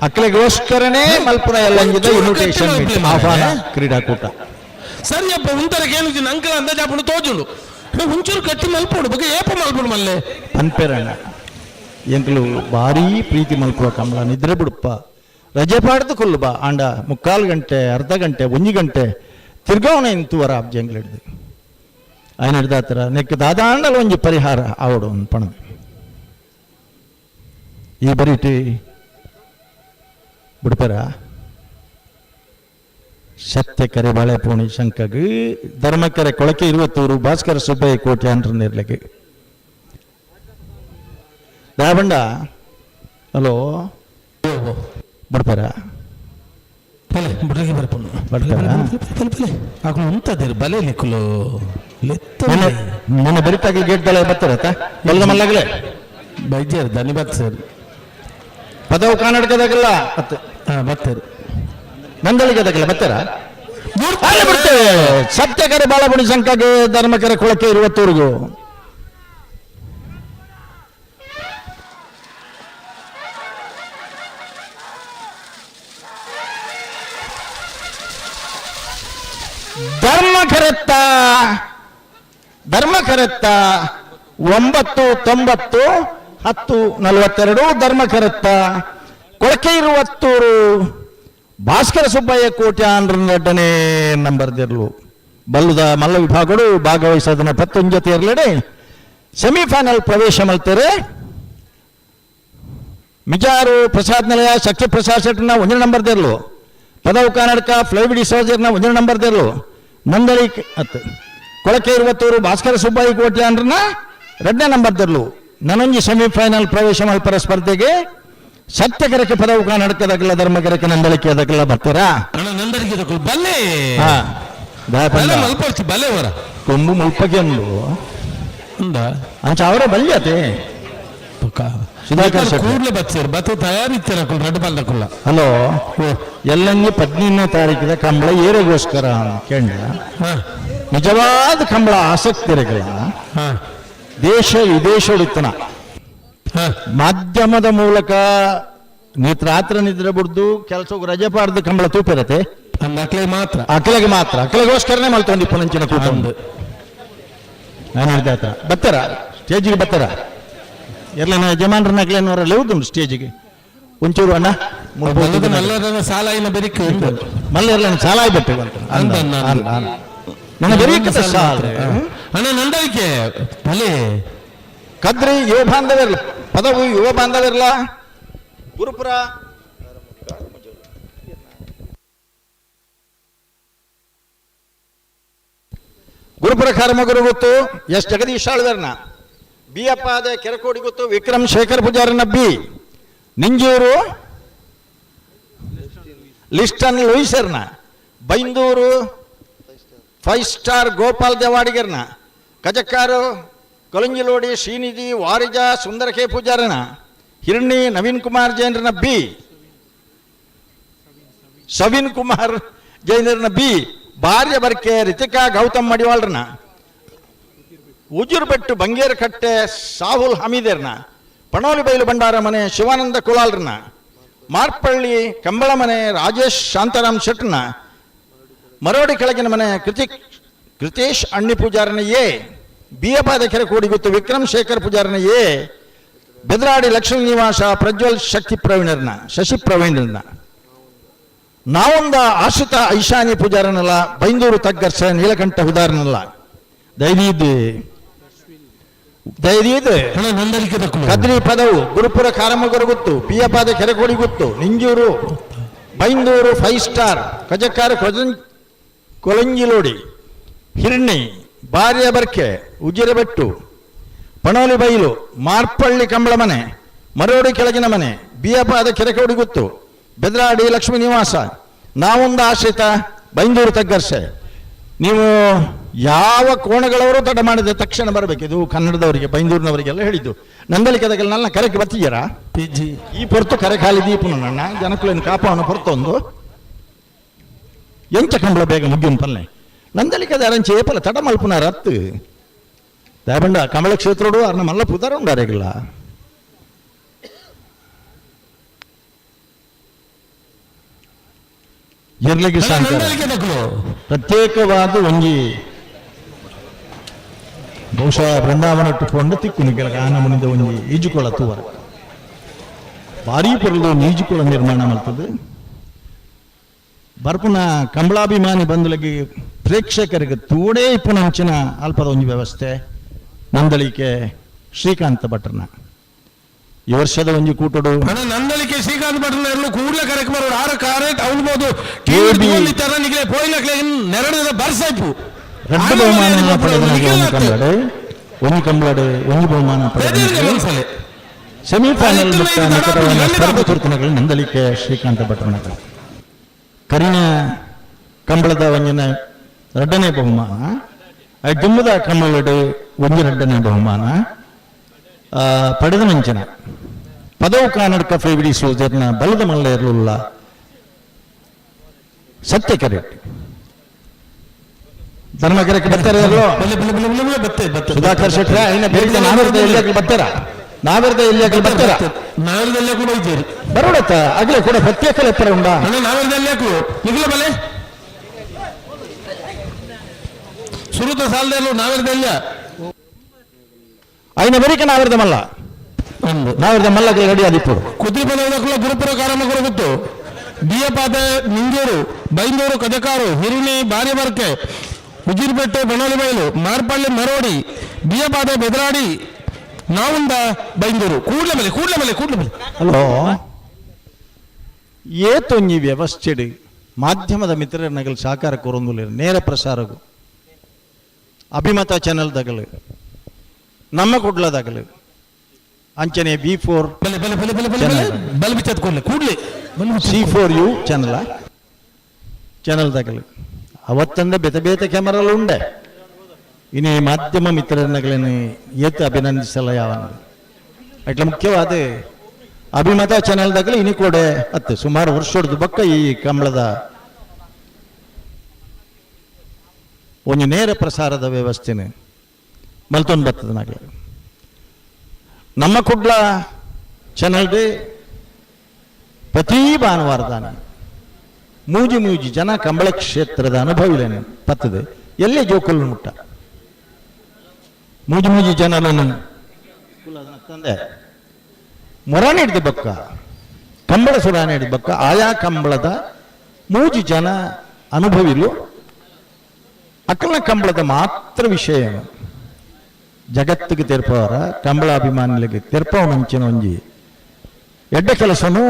ಅಕ್ಲೆಗೋಸ್ಕರನೇ ಮಲ್ಪುನ ಎಲ್ಲಂಜಿದ ಇನ್ವಿಟೇಷನ್ ಆಹ್ವಾನ ಕ್ರೀಡಾಕೂಟ. ಸರಿಯಪ್ಪ ಉಂತರಕ್ಕೆ ಏನು ಅಂಕಲ್ ಅಂದಾಜಾಪುಂಡು ತೋಜುಂಡು ಹುಂಚೂರು ಕಟ್ಟಿ ಮಲ್ಪೋಡು ಬಗ್ಗೆ ಏಪ ಮಲ್ಪೋಡು ಮಲ್ಲೆ ಪನ್ಪೆರಣ್ಣ ಎಂಕಲು ಭಾರೀ ಪ್ರೀತಿ ಮಲ್ಪುವ ಕಮಲ ನಿದ್ರೆ ಬಿಡುಪ್ಪ ರಜೆ ಪಾಡ್ದು ಕೊಲ್ಲು ಬಾ ಆಂಡ ಮುಕ್ಕಾಲು ಗಂಟೆ ಅರ್ಧ ಗಂಟೆ ಒಂಜಿ ಗಂಟೆ ತಿರ್ಗಾವಣ ಇಂತುವರ ಅಬ್ಜಿ ಹಿಡ್ದು ఆయన ಹಿಡ್ದಾತರ ನೆಕ್ ದಾದಾಂಡಲ ಒಂಜಿ ಪರಿಹಾರ ಆವಡು ಒಂದು ಪಣ ಈ ಬರೀಟಿ ಬಿಡ್ಪರ ಸತ್ಯ ಕರೆ ಬಾಳೆಪೋಣಿ ಶಂಕಗ್ ಧರ್ಮಕರೆ ಕೊಳಕೆ ಇರುವತ್ತೂರು ಭಾಸ್ಕರ ಸುಬ್ಬಯ್ಯ ಕೋಟೆ ಅಂಟ್ರನಿರ್ಲಿಕ್ಕೆ ದಾಬಂಡ ಹಲೋ ಬಿಡ್ಪಾರ ಮೊನ್ನೆ ಬರಿತಾಗಲಿ ಗೇಟ್ ದಳ ಬರ್ತಾರತ್ತ ಬಲ್ಲ ಮಲ್ಲಗಲೇ ಬೈಜೇರ್ ಧನ್ಯವಾದ ಸರ್. ಪದವು ಕರ್ನಾಟಕದಾಗಲ್ಲ ಮತ್ತೆ ಬರ್ತಾರೆ ನಂದಳಿಗೆದಾಗಲ್ಲ ಬರ್ತಾರ ಬಿಡ್ತೇವೆ. ಸತ್ಯಕರೆ ಬಾಳಬುಡಿ ಶಂಕಗೆ ಧರ್ಮಕರೆ ಕೊಳಕೆ ಇರುವತ್ತೂರಿಗೂ ಧರ್ಮಕರೆತ್ತ ಧರ್ಮಕರೆತ್ತ 9 90 10 42 ಧರ್ಮಕರೆತ್ತ ಕೊಳಕೆ ಇರುವತ್ತೂರು ಭಾಸ್ಕರ ಸುಬ್ಬಯ್ಯ ಕೋಟ್ಯಾನ್ ಎರಡನೇ ನಂಬರ್ ದಿರ್ಲು ಬಲ್ಲುದ ಮಲ್ಲ ವಿಭಾಗಗಳು ಭಾಗವಹಿಸೋದನ್ನ ಪತ್ತೊಂಜತೆ ಇರಲಿಡೆ ಸೆಮಿಫೈನಲ್ ಪ್ರವೇಶ ಮಲ್ತಾರೆ. ಮಿಜಾರು ಪ್ರಸಾದ್ ನಿಲಯ ಶಕ್ತಿ ಪ್ರಸಾದ್ ಶೆಟ್ಟರ್ನ ಒಂದನೇ ನಂಬರ್ ದಿರ್ಲು ಪದವು ಕರ್ನಾಟಕ ಫ್ಲೈವಿಡಿ ಸೋಜರ್ನ ಒಂದನೇ ನಂಬರ್ ದಿರ್ಲು ನಂದಳಿ ಅತ್ತು ಕೊಳಕೆ ಇರುವತ್ತೂರು ಭಾಸ್ಕರ ಸುಬ್ಬಯ್ಯ ಕೋಟ್ಯಾನ್ರನ್ನ ಎರಡನೇ ನಂಬರ್ ದಿರ್ಲು ನನೊಂಜಿ ಸೆಮಿಫೈನಲ್ ಪ್ರವೇಶ ಮಲ್ಪರ ಸ್ಪರ್ಧೆಗೆ ಸತ್ಯಕರಕ್ಕೆ ಪದವು ಕರ್ನಾಟಕದಾಗಲ್ಲ ಧರ್ಮಕರಕ್ಕೆ ನಂದಳಿಕೆ ಅದಕ್ಕೆಲ್ಲ ಬರ್ತೀರಾ? ಬಲ್ಲೆ ಬಲ್ಲೆ ಅವರ ಕೊಂಬು ಮುಲ್ಪಗೆ ಅಂದು ಅಂಚ ಅವರ ಬಲ್ಯತೆ ಸುಧಾಕರ್ ಕೂಡಲೇ ಬತ್ತೀರ್ ಬತ್ತ ತಯಾರಿತ್ತೀರ ರಡ್ಡು ಬಲ್ಲಕುಲ್ಲ. ಹಲೋ ಎಲ್ಲಂಗಿ 15ನೇ ತಾರೀಕಿದ ಕಂಬಳ ಏರೆಗೋಸ್ಕರ ಕೇಳ ನಿಜವಾದ ಕಂಬಳ ಆಸಕ್ತಿ ಇರಗಲ್ಲ ದೇಶ ವಿದೇಶಡುತ್ತನ ಮಾಧ್ಯಮದ ಮೂಲಕ ರಾತ್ರಿ ನಿದ್ರೆ ಬಿಡ್ದು ಕೆಲಸಕ್ಕೆ ರಜೆ ಪಾಡ್ದು ಕಂಬಳ ತೂಪಿರತ್ತೆ ಅಕ್ಲೆಗೆ ಮಾತ್ರ ಅಕ್ಲೆಗೆ ಮಾತ್ರ ಅಕ್ಲೆಗೋಸ್ಕರನೇ ಮಲ್ತೊಂದು ಪುನಂಚಿನ ಕೂಟ ನಾನು ಹೇಳ್ದೆ ಆತ ಬರ್ತಾರ ಸ್ಟೇಜಿಗೆ ಬರ್ತಾರ ಎಲ್ಲ ಯಜಮಾನ್ರನ್ನ ಅಕ್ಲೇನವರಲ್ಲಿ ಹೋದುಂಟು ಸ್ಟೇಜಿಗೆ ಒಂಚೂರು ಅಣ್ಣ ಸಾಲ ಇನ್ನ ಬೆರಿಕ್ ಮಲ್ಲ ಸಾಲ ಆಗ್ಬಿಟ್ಟು ನನ್ನ ಬೆರಿಕ ಸಾಲ ಅಣ್ಣ ನಂದಳಿಕೆ ಭಲೆ ಕದ್ರಿ ಯುವ ಬಾಂಧವ್ಯರ್ಲ ಪದವು ಯುವ ಬಾಂಧವ್ಯರ್ಲ ಗುರುಪುರ ಗುರುಪುರ ಕಾರ್ಮಗುರು ಗೊತ್ತು ಎಸ್ ಜಗದೀಶ್ ಆಳ್ವರ್ನ ಬಿ ಅಪ್ಪ ಅದೇ ಕೆರಕೋಡಿ ಗೊತ್ತು ವಿಕ್ರಮ್ ಶೇಖರ್ ಪೂಜಾರನ ಬಿ ನಿಂಜೂರು ಲಿಸ್ಟನ್ ಲೂಯಿಸರ್ನ ಬೈಂದೂರು 5 ಸ್ಟಾರ್ ಗೋಪಾಲ್ ದೇವಾಡಿಗರ್ನ ಕಜಕ್ಕಾರು ಕೊಲಂಜಿಲೋಡಿ ಶ್ರೀನಿಧಿ ವಾರಿಜಾ ಸುಂದರ ಕೆ ಪೂಜಾರನ ಹಿರ್ಣಿ ನವೀನ್ ಕುಮಾರ್ ಜೈನರನ ಬಿ ಸವಿನ್ ಕುಮಾರ್ ಜೈನರನ ಬಿ ಭಾರ್ಯ ಬರ್ಕೆ ರಿತಿಕಾ ಗೌತಮ್ ಮಡಿವಾಳ್ರನ ಉಜುರ್ಬೆಟ್ಟು ಬಂಗೇರಕಟ್ಟೆ ಸಾಹುಲ್ ಹಮೀದರ್ನ ಪಣೋಲಿಬೈಲು ಭಂಡಾರ ಮನೆ ಶಿವಾನಂದ ಕುಲಾಲ್ರನ್ನ, ಮಾರ್ಪಳ್ಳಿ ಕಂಬಳಮನೆ ರಾಜೇಶ್ ಶಾಂತಾರಾಮ್ ಶೆಟ್ನ, ಮರೋಡಿ ಕೆಳಗಿನ ಮನೆ ಕೃತೇಶ್ ಅಣ್ಣಿ ಪೂಜಾರನ ಎ, ಬಿಯಪಾದ ಕೆರೆಕೋಡಿ ಗುತ್ತು ವಿಕ್ರಮ್ ಶೇಖರ್ ಪೂಜಾರನ ಎ, ಬೆದರಾಡಿ ಲಕ್ಷ್ಮೀ ನಿವಾಸ ಪ್ರಜ್ವಲ್ ಶಕ್ತಿ ಪ್ರವೀಣರ್ನ ಶಶಿ ಪ್ರವೀಣರ್ನ, ನಾವೊಂದ ಆಶ್ರಿತ ಐಶಾನಿ ಪೂಜಾರನಲ್ಲ, ಬೈಂದೂರು ತಗ್ಗರ್ಸ ನೀಲಕಂಠ ಹುದಾರನಲ್ಲ. ದೈದೀದ್ ದೈದೀದ್ ಕದ್ರಿ ಪದವು ಗುರುಪುರ ಕಾರಮಗರು ಗುತ್ತು, ಪಿಯಪಾದ ಕೆರೆಕೋಡಿ ಗುತ್ತು, ನಿಂಜೂರು ಬೈಂದೂರು 5 ಸ್ಟಾರ್ ಕಜಕ್ಕಾರ ಕೊಲಂಜಿಲೋಡಿ ಹಿರ್ಣಿ ಬಾರ್ಯ ಬರ್ಕೆ ಉಜಿರೆಬೆಟ್ಟು ಪಣೋಲಿ ಬೈಲು ಮಾರ್ಪಳ್ಳಿ ಕಂಬಳಮನೆ ಮರೋಡಿ ಕೆಳಗಿನ ಮನೆ ಬಿಯಪಾದ ಕೆರೆಕೋಡಿ ಗುತ್ತು, ಬೆದರಾಡಿ ಲಕ್ಷ್ಮೀ ನಿವಾಸ, ನಾವೊಂದು ಆಶ್ರಿತ ಬೈಂದೂರು ತಗ್ಗರ್ಸೆ. ನೀವು ಯಾವ ಕೋಣಗಳವರು ತಡ ಮಾಡಿದ ತಕ್ಷಣ ಬರಬೇಕು. ಇದು ಕನ್ನಡದವರಿಗೆ ಬೈಂದೂರಿನವರಿಗೆಲ್ಲ ಹೇಳಿದ್ದು. ನಂದಲಿಕೆದಾಗೆಲ್ಲ ನನ್ನ ಕರೆಗೆ ಬರ್ತೀಯರಾ? ಈ ಪೊರ್ತು ಕರೆ ಖಾಲಿ ದೀಪನು ನನ್ನ ಜನಕುಲೇನು ಕಾಪವನ ಪೊರ್ತೊಂದು ಎಂಚ ಕಂಬಳ ಬೇಗ ಮುಗ್ಗಿನ ಪಲ್ಲೆ ನಂದಲಿಕದ ಅರಂಚೆ ಏಪಲ ತಡ ಮಲ್ಪುನ ರತ್ತು ದಯಬಂಡ ಕಮಲ ಕ್ಷೇತ್ರೋಡು ಅರ್ನ ಮಲ್ಲ ಪುದಾರ ಉಂಡಾರೆಗಿಲ್ಲ. ಎರ್ಲಿಗೆ ಪ್ರತ್ಯೇಕವಾದ ಒಂಜಿ ಬಹುಶಃ ಬೃಂದಾವನ ಇಟ್ಟುಕೊಂಡು ತಿಕ್ಕು ನಿಗಲಗ ಆನಮನಿದ ಒಂಜಿ ಈಜುಕೊಳ ತೂವರ ಭಾರೀ ಪೊರಲು ಒಂಜಿ ಈಜುಕೊಳ ನಿರ್ಮಾಣ ಮಾಡ್ತದೆ. ಬರ್ಪುನ ಕಂಬಳಾಭಿಮಾನಿ ಬಂದುಲಗಿ ಪ್ರೇಕ್ಷಕರಿಗೆ ತೂಡೇ ಇಪ್ಪುನ ಅಂಚಿನ ಅಲ್ಪದ ಒಂಜಿ ವ್ಯವಸ್ಥೆ ನಂದಳಿಕೆ ಶ್ರೀಕಾಂತ ಭಟ್ರನ ಈ ವರ್ಷದ ಒಂಜಿ ಕೂಟಡು ನಂದಳಿಕೆ ಶ್ರೀಕಾಂತ್ ಭಟ್ರನ ಎರಡು ಕೂಡಲೇ ಕರೆಕ್ಟ್ ಮಾಡೋರು ಆರು ಕಾರೇಟ್ ಅವನ್ಬೋದು ನೆರಳಿದ ಬರ್ಸಾಯ್ಪು ರಡ್ಡು ಬಹುಮಾನ ಪಡೆದ ಒಂದು ಕಂಬಳಡೆ ಒಂದು ಕಂಬಳಡೆ ಒಂದು ಬಹುಮಾನ ಪಡೆದ ಸೆಮಿಫೈನಲ್ ಸ್ಪರ್ಧೆ ತುರ್ತನಗಳು ನಂದಳಿಕೆ ಶ್ರೀಕಾಂತ ಭಟ್ರನ ಕರಿನ ಕಂಬಳದ ಒಂಜಿನ ರಡ್ಡನೇ ಬಹುಮಾನ, ದುಮ್ಮದ ಕಂಬಳಡೆ ಒಂಜಿ ರಡ್ಡನೇ ಬಹುಮಾನ ಪಡೆದ ಮಂಚನ ಪದವು ಕಾನಡ್ಕ ಫೇವಿಡಿ ಸೋಜರ್ನ ಬಲದ ಮಲ್ಲ ಇರಲಿಲ್ಲ ಸತ್ಯ ಕರೆಕ್ಟ್ ಧರ್ಮಕರಕ್ಕೆ ಬರ್ತಾರೆ ಸುಧಾಕರ್ ಶೆಟ್ರ ಇನ್ನ ಬೇರೆ ನಾವಿರ್ದ ಎಲ್ಲಿ ಬರ್ತಾರ ನಾವಿರ್ದ ಎಲ್ಲಿ ಬರ್ತಾರ ನಾವಿರ್ದಲ್ಲೇ ಕೂಡ ಇದ್ದೀರಿ ಬರೋಡತ್ತ ಆಗಲೇ ಕೂಡ ಪ್ರತ್ಯೇಕ ಲೆಪ್ಪರ ಉಂಡ ನಾವಿರ್ದಲ್ಲೇ ನಿಗಲ ಬಲೆ ಸುರುತ ಸಾಲದಲ್ಲೂ ನಾವಿರ್ದಲ್ಲ ಐನ ಬರೀಕ ನಾವಿರ್ದ ಮಲ್ಲ ನಾವಿರ್ದ ಮಲ್ಲ ರೆಡಿ ಆದಿಪ್ಪು ಕುದ್ರಿ ಪದವದಕ್ಕಲ್ಲ ಗುರುಪುರ ಕಾರಮಗುರು ಗೊತ್ತು ಬಿಯಪಾತೆ ನಿಂಗೂರು ಬೈಂದೂರು ಕಜಕಾರು ಹಿರಿಣಿ ಬಾರಿಬರ್ಕೆ ಉಜಿರ್ಪೇಟೆ ಬಣೋಲಿಬೈಲು ಮಾರ್ಪಳ್ಳಿ ಮರೋಡಿ ಬಿಯಪಾತೆ ಬೆದರಾಡಿ ನಾವುಂದ ಬೈಂದೂರು ಕೂಡ್ಲೆ ಮೇಲೆ ಕೂಡ್ಲೆ ಮೇಲೆ ಕೂಡ್ಲೆ ಮೇಲೆ. ಹಲೋ ಏತೊಂಜಿ ವ್ಯವಸ್ಥೆಡು ಮಾಧ್ಯಮದ ಮಿತ್ರರ ಸಹಕಾರ ಕೊರೊಂದುಲ್ಲೆರ್ ನೇರ ಪ್ರಸಾರಗು ಅಭಿಮತ ಚಾನೆಲ್ ದಗಲು ನಮ್ಮ ಕುಡ್ಲದಗಲು ಅಂಚನೆ ಬಿ ಫೋರ್ ಕೂಡ್ಲೆ C4U channel channel ದಗಲು ಅವತ್ತಂದ ಬೇತೆ ಬೇತೆ ಕ್ಯಾಮರಾಲು ಉಂಡೆ ಇನಿ ಮಾಧ್ಯಮ ಮಿತ್ರರನ್ನಗಲೇನು ಏತ್ ಅಭಿನಂದಿಸಲ್ಲ ಯಾವನ ಅಟ್ಲ ಮುಖ್ಯವಾದ ಅಭಿಮತ ಚಾನೆಲ್ ದಾಗಲು ಇನಿ ಕೂಡ ಅತ್ತು ಸುಮಾರು ವರ್ಷದ ಬಕ್ಕ ಈ ಕಂಬಳದ ಒಂಜಿ ನೇರ ಪ್ರಸಾರದ ವ್ಯವಸ್ಥೆನೆ ಮಲ್ತೊಂದು ಬರ್ತದೆ ನಾಗಲ ನಮ್ಮ ಕುಡ್ಲ ಚಾನೆಲ್ ಪ್ರತಿ ಭಾನುವಾರ ದಾನಿ ಮೂಜಿ ಮೂಜಿ ಜನ ಕಂಬಳ ಕ್ಷೇತ್ರದ ಅನುಭವಿಲೇನೆ ಪತ್ತದೆ ಎಲ್ಲೇ ಜೋಕುಲ್ ಮುಟ್ಟ ಮೂಜಿ ಮೂಜಿ ಜನನನ್ನು ತಂದೆ ಮೊರಾನೆ ಹಿಡ್ದು ಬಕ್ಕ ಕಂಬಳ ಸುರಾನೆ ಹಿಡ್ದು ಬಕ್ಕ ಆಯಾ ಕಂಬಳದ ಮೂಜಿ ಜನ ಅನುಭವಿಲು ಅಕ್ಕಲ ಕಂಬಳದ ಮಾತ್ರ ವಿಷಯ ಜಗತ್ತಿಗೆ ತೆರ್ಪವರ ಕಂಬಳ ಅಭಿಮಾನಿಗಳಿಗೆ ತೆರ್ಪವನಂಚಿನ ಒಂಜಿ ಎಡ್ಡ ಕೆಲಸನೂ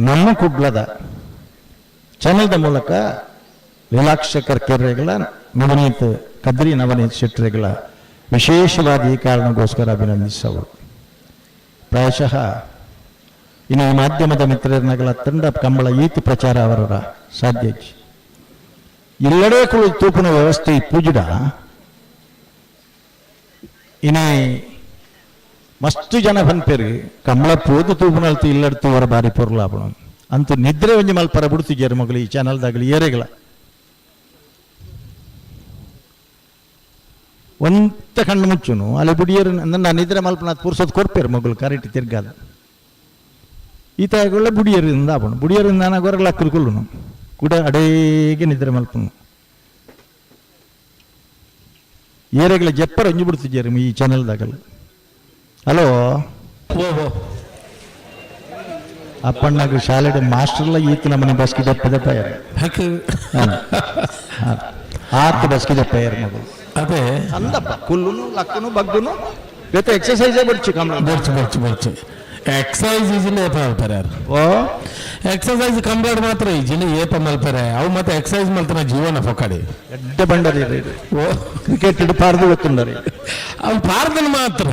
ನಮ್ಮ ಕುಡ್ಲದ ಚಾನೆಲ್ದ ಮೂಲಕ ಲೀಲಾಕ್ಷಕರ್ ಕೆರೆಗಳ ನವನೀತ್ ಕದ್ರಿ ನವನೀತ್ ಶೆಟ್ಟರೆಗಳ ವಿಶೇಷವಾಗಿ ಈ ಕಾರಣಕ್ಕೋಸ್ಕರ ಅಭಿನಂದಿಸವರು. ಪ್ರಾಯಶಃ ಇನ್ನು ಈ ಮಾಧ್ಯಮದ ಮಿತ್ರರನ್ನಗಳ ತಂಡ ಕಂಬಳ ಈತ ಪ್ರಚಾರ ಅವರ ಸಾಧ್ಯ. ಎಲ್ಲೆಡೆ ಕುಳಿತು ತೂಪಿನ ವ್ಯವಸ್ಥೆ ಪೂಜಿಡ ಇನಿ ಮಸ್ತು ಜನ ಪನ್ಪೇರು ಕಂಬಳ ಪೋದು ತೂಪುನಲ್ತು ಇಲ್ಲಡ್ತು ಅವರ ಬಾರಿ ಪೊರ್ಲಾಪಣ ಅಂತೂ ನಿದ್ರೆ ಒಂಜಿ ಮಲ್ಪರ ಬಿಡ್ತಿದ್ಯಾರ ಮಗಳು ಈ ಚಾನಲ್ದಾಗಲಿ ಏರೆಗಳ. ಒಂತ ಕಣ್ಣು ಮುಚ್ಚುನು ಅಲ್ಲಿ ಬುಡಿಯರು ನಾನು ನಿದ್ರೆ ಮಲ್ಪನ ಪುರ್ಸೋದು ಕೊರ್ಪೇರು ಮಗಳು ಕರೆಕ್ಟ್ ತಿರ್ಗಾದ ಈತ ಬುಡಿಯರಿಂದ ಆಪಣು ಬುಡಿಯರಿಂದ ನಾನು ಗೊರಲ್ಲ ಕುಲ್ಕೊಲ್ಲುನು ಕೂಡ ಅಡೇಗೆ ನಿದ್ರೆ ಮಲ್ಪನು ಏರೆಗಳ ಜಪ್ಪರ ಒಂಜಿ ಬಿಡ್ತಿದ್ದೀರಿ ಈ ಚಾನೆಲ್ದಾಗಲ್ಲ. ಹಲೋ ಅಪ್ಪಣ್ಣಗ ಶಾಲೆಡೆ ಮಾಸ್ಟರ್ಲ ಈತ ನಮ್ಮನೆ ಬಸ್ಗೆ ಜಪ್ಪ ಜಪ್ಪ ಆತು ಬಸ್ಗೆ ಜಪ್ಪ ಮಗಳು. ಅದೇ ಅಂದಪ್ಪ ಕುಲ್ಲುನು ಲಕ್ಕುನು ಬಗ್ಗುನು ಬೇತೆ ಎಕ್ಸಸೈಸೇ ಬರ್ಚು ಕಮಲ ಬರ್ಚು ಬರ್ಚು ಬರ್ಚು ಎಕ್ಸಸೈಸ್ ಈಜಿನ ಏಪ ಮಲ್ಪರೆ ಯಾರು. ಓ ಎಕ್ಸಸೈಸ್ ಕಂಪ್ಲೀಟ್ ಮಾತ್ರ ಈಜಿನ ಏಪ ಮಲ್ಪರೆ ಅವು ಮತ್ತೆ ಎಕ್ಸಸೈಸ್ ಮಲ್ತನ ಜೀವನ ಫೊಕಡಿ ಎಡ್ಡೆ ಬಂಡರಿ ಓ ಕ್ರಿಕೆಟ್ ಇಡು ಪಾರ್ದು ಗೊತ್ತುಂಡರಿ ಅವು ಪಾರ್ದನ್ ಮಾತ್ರ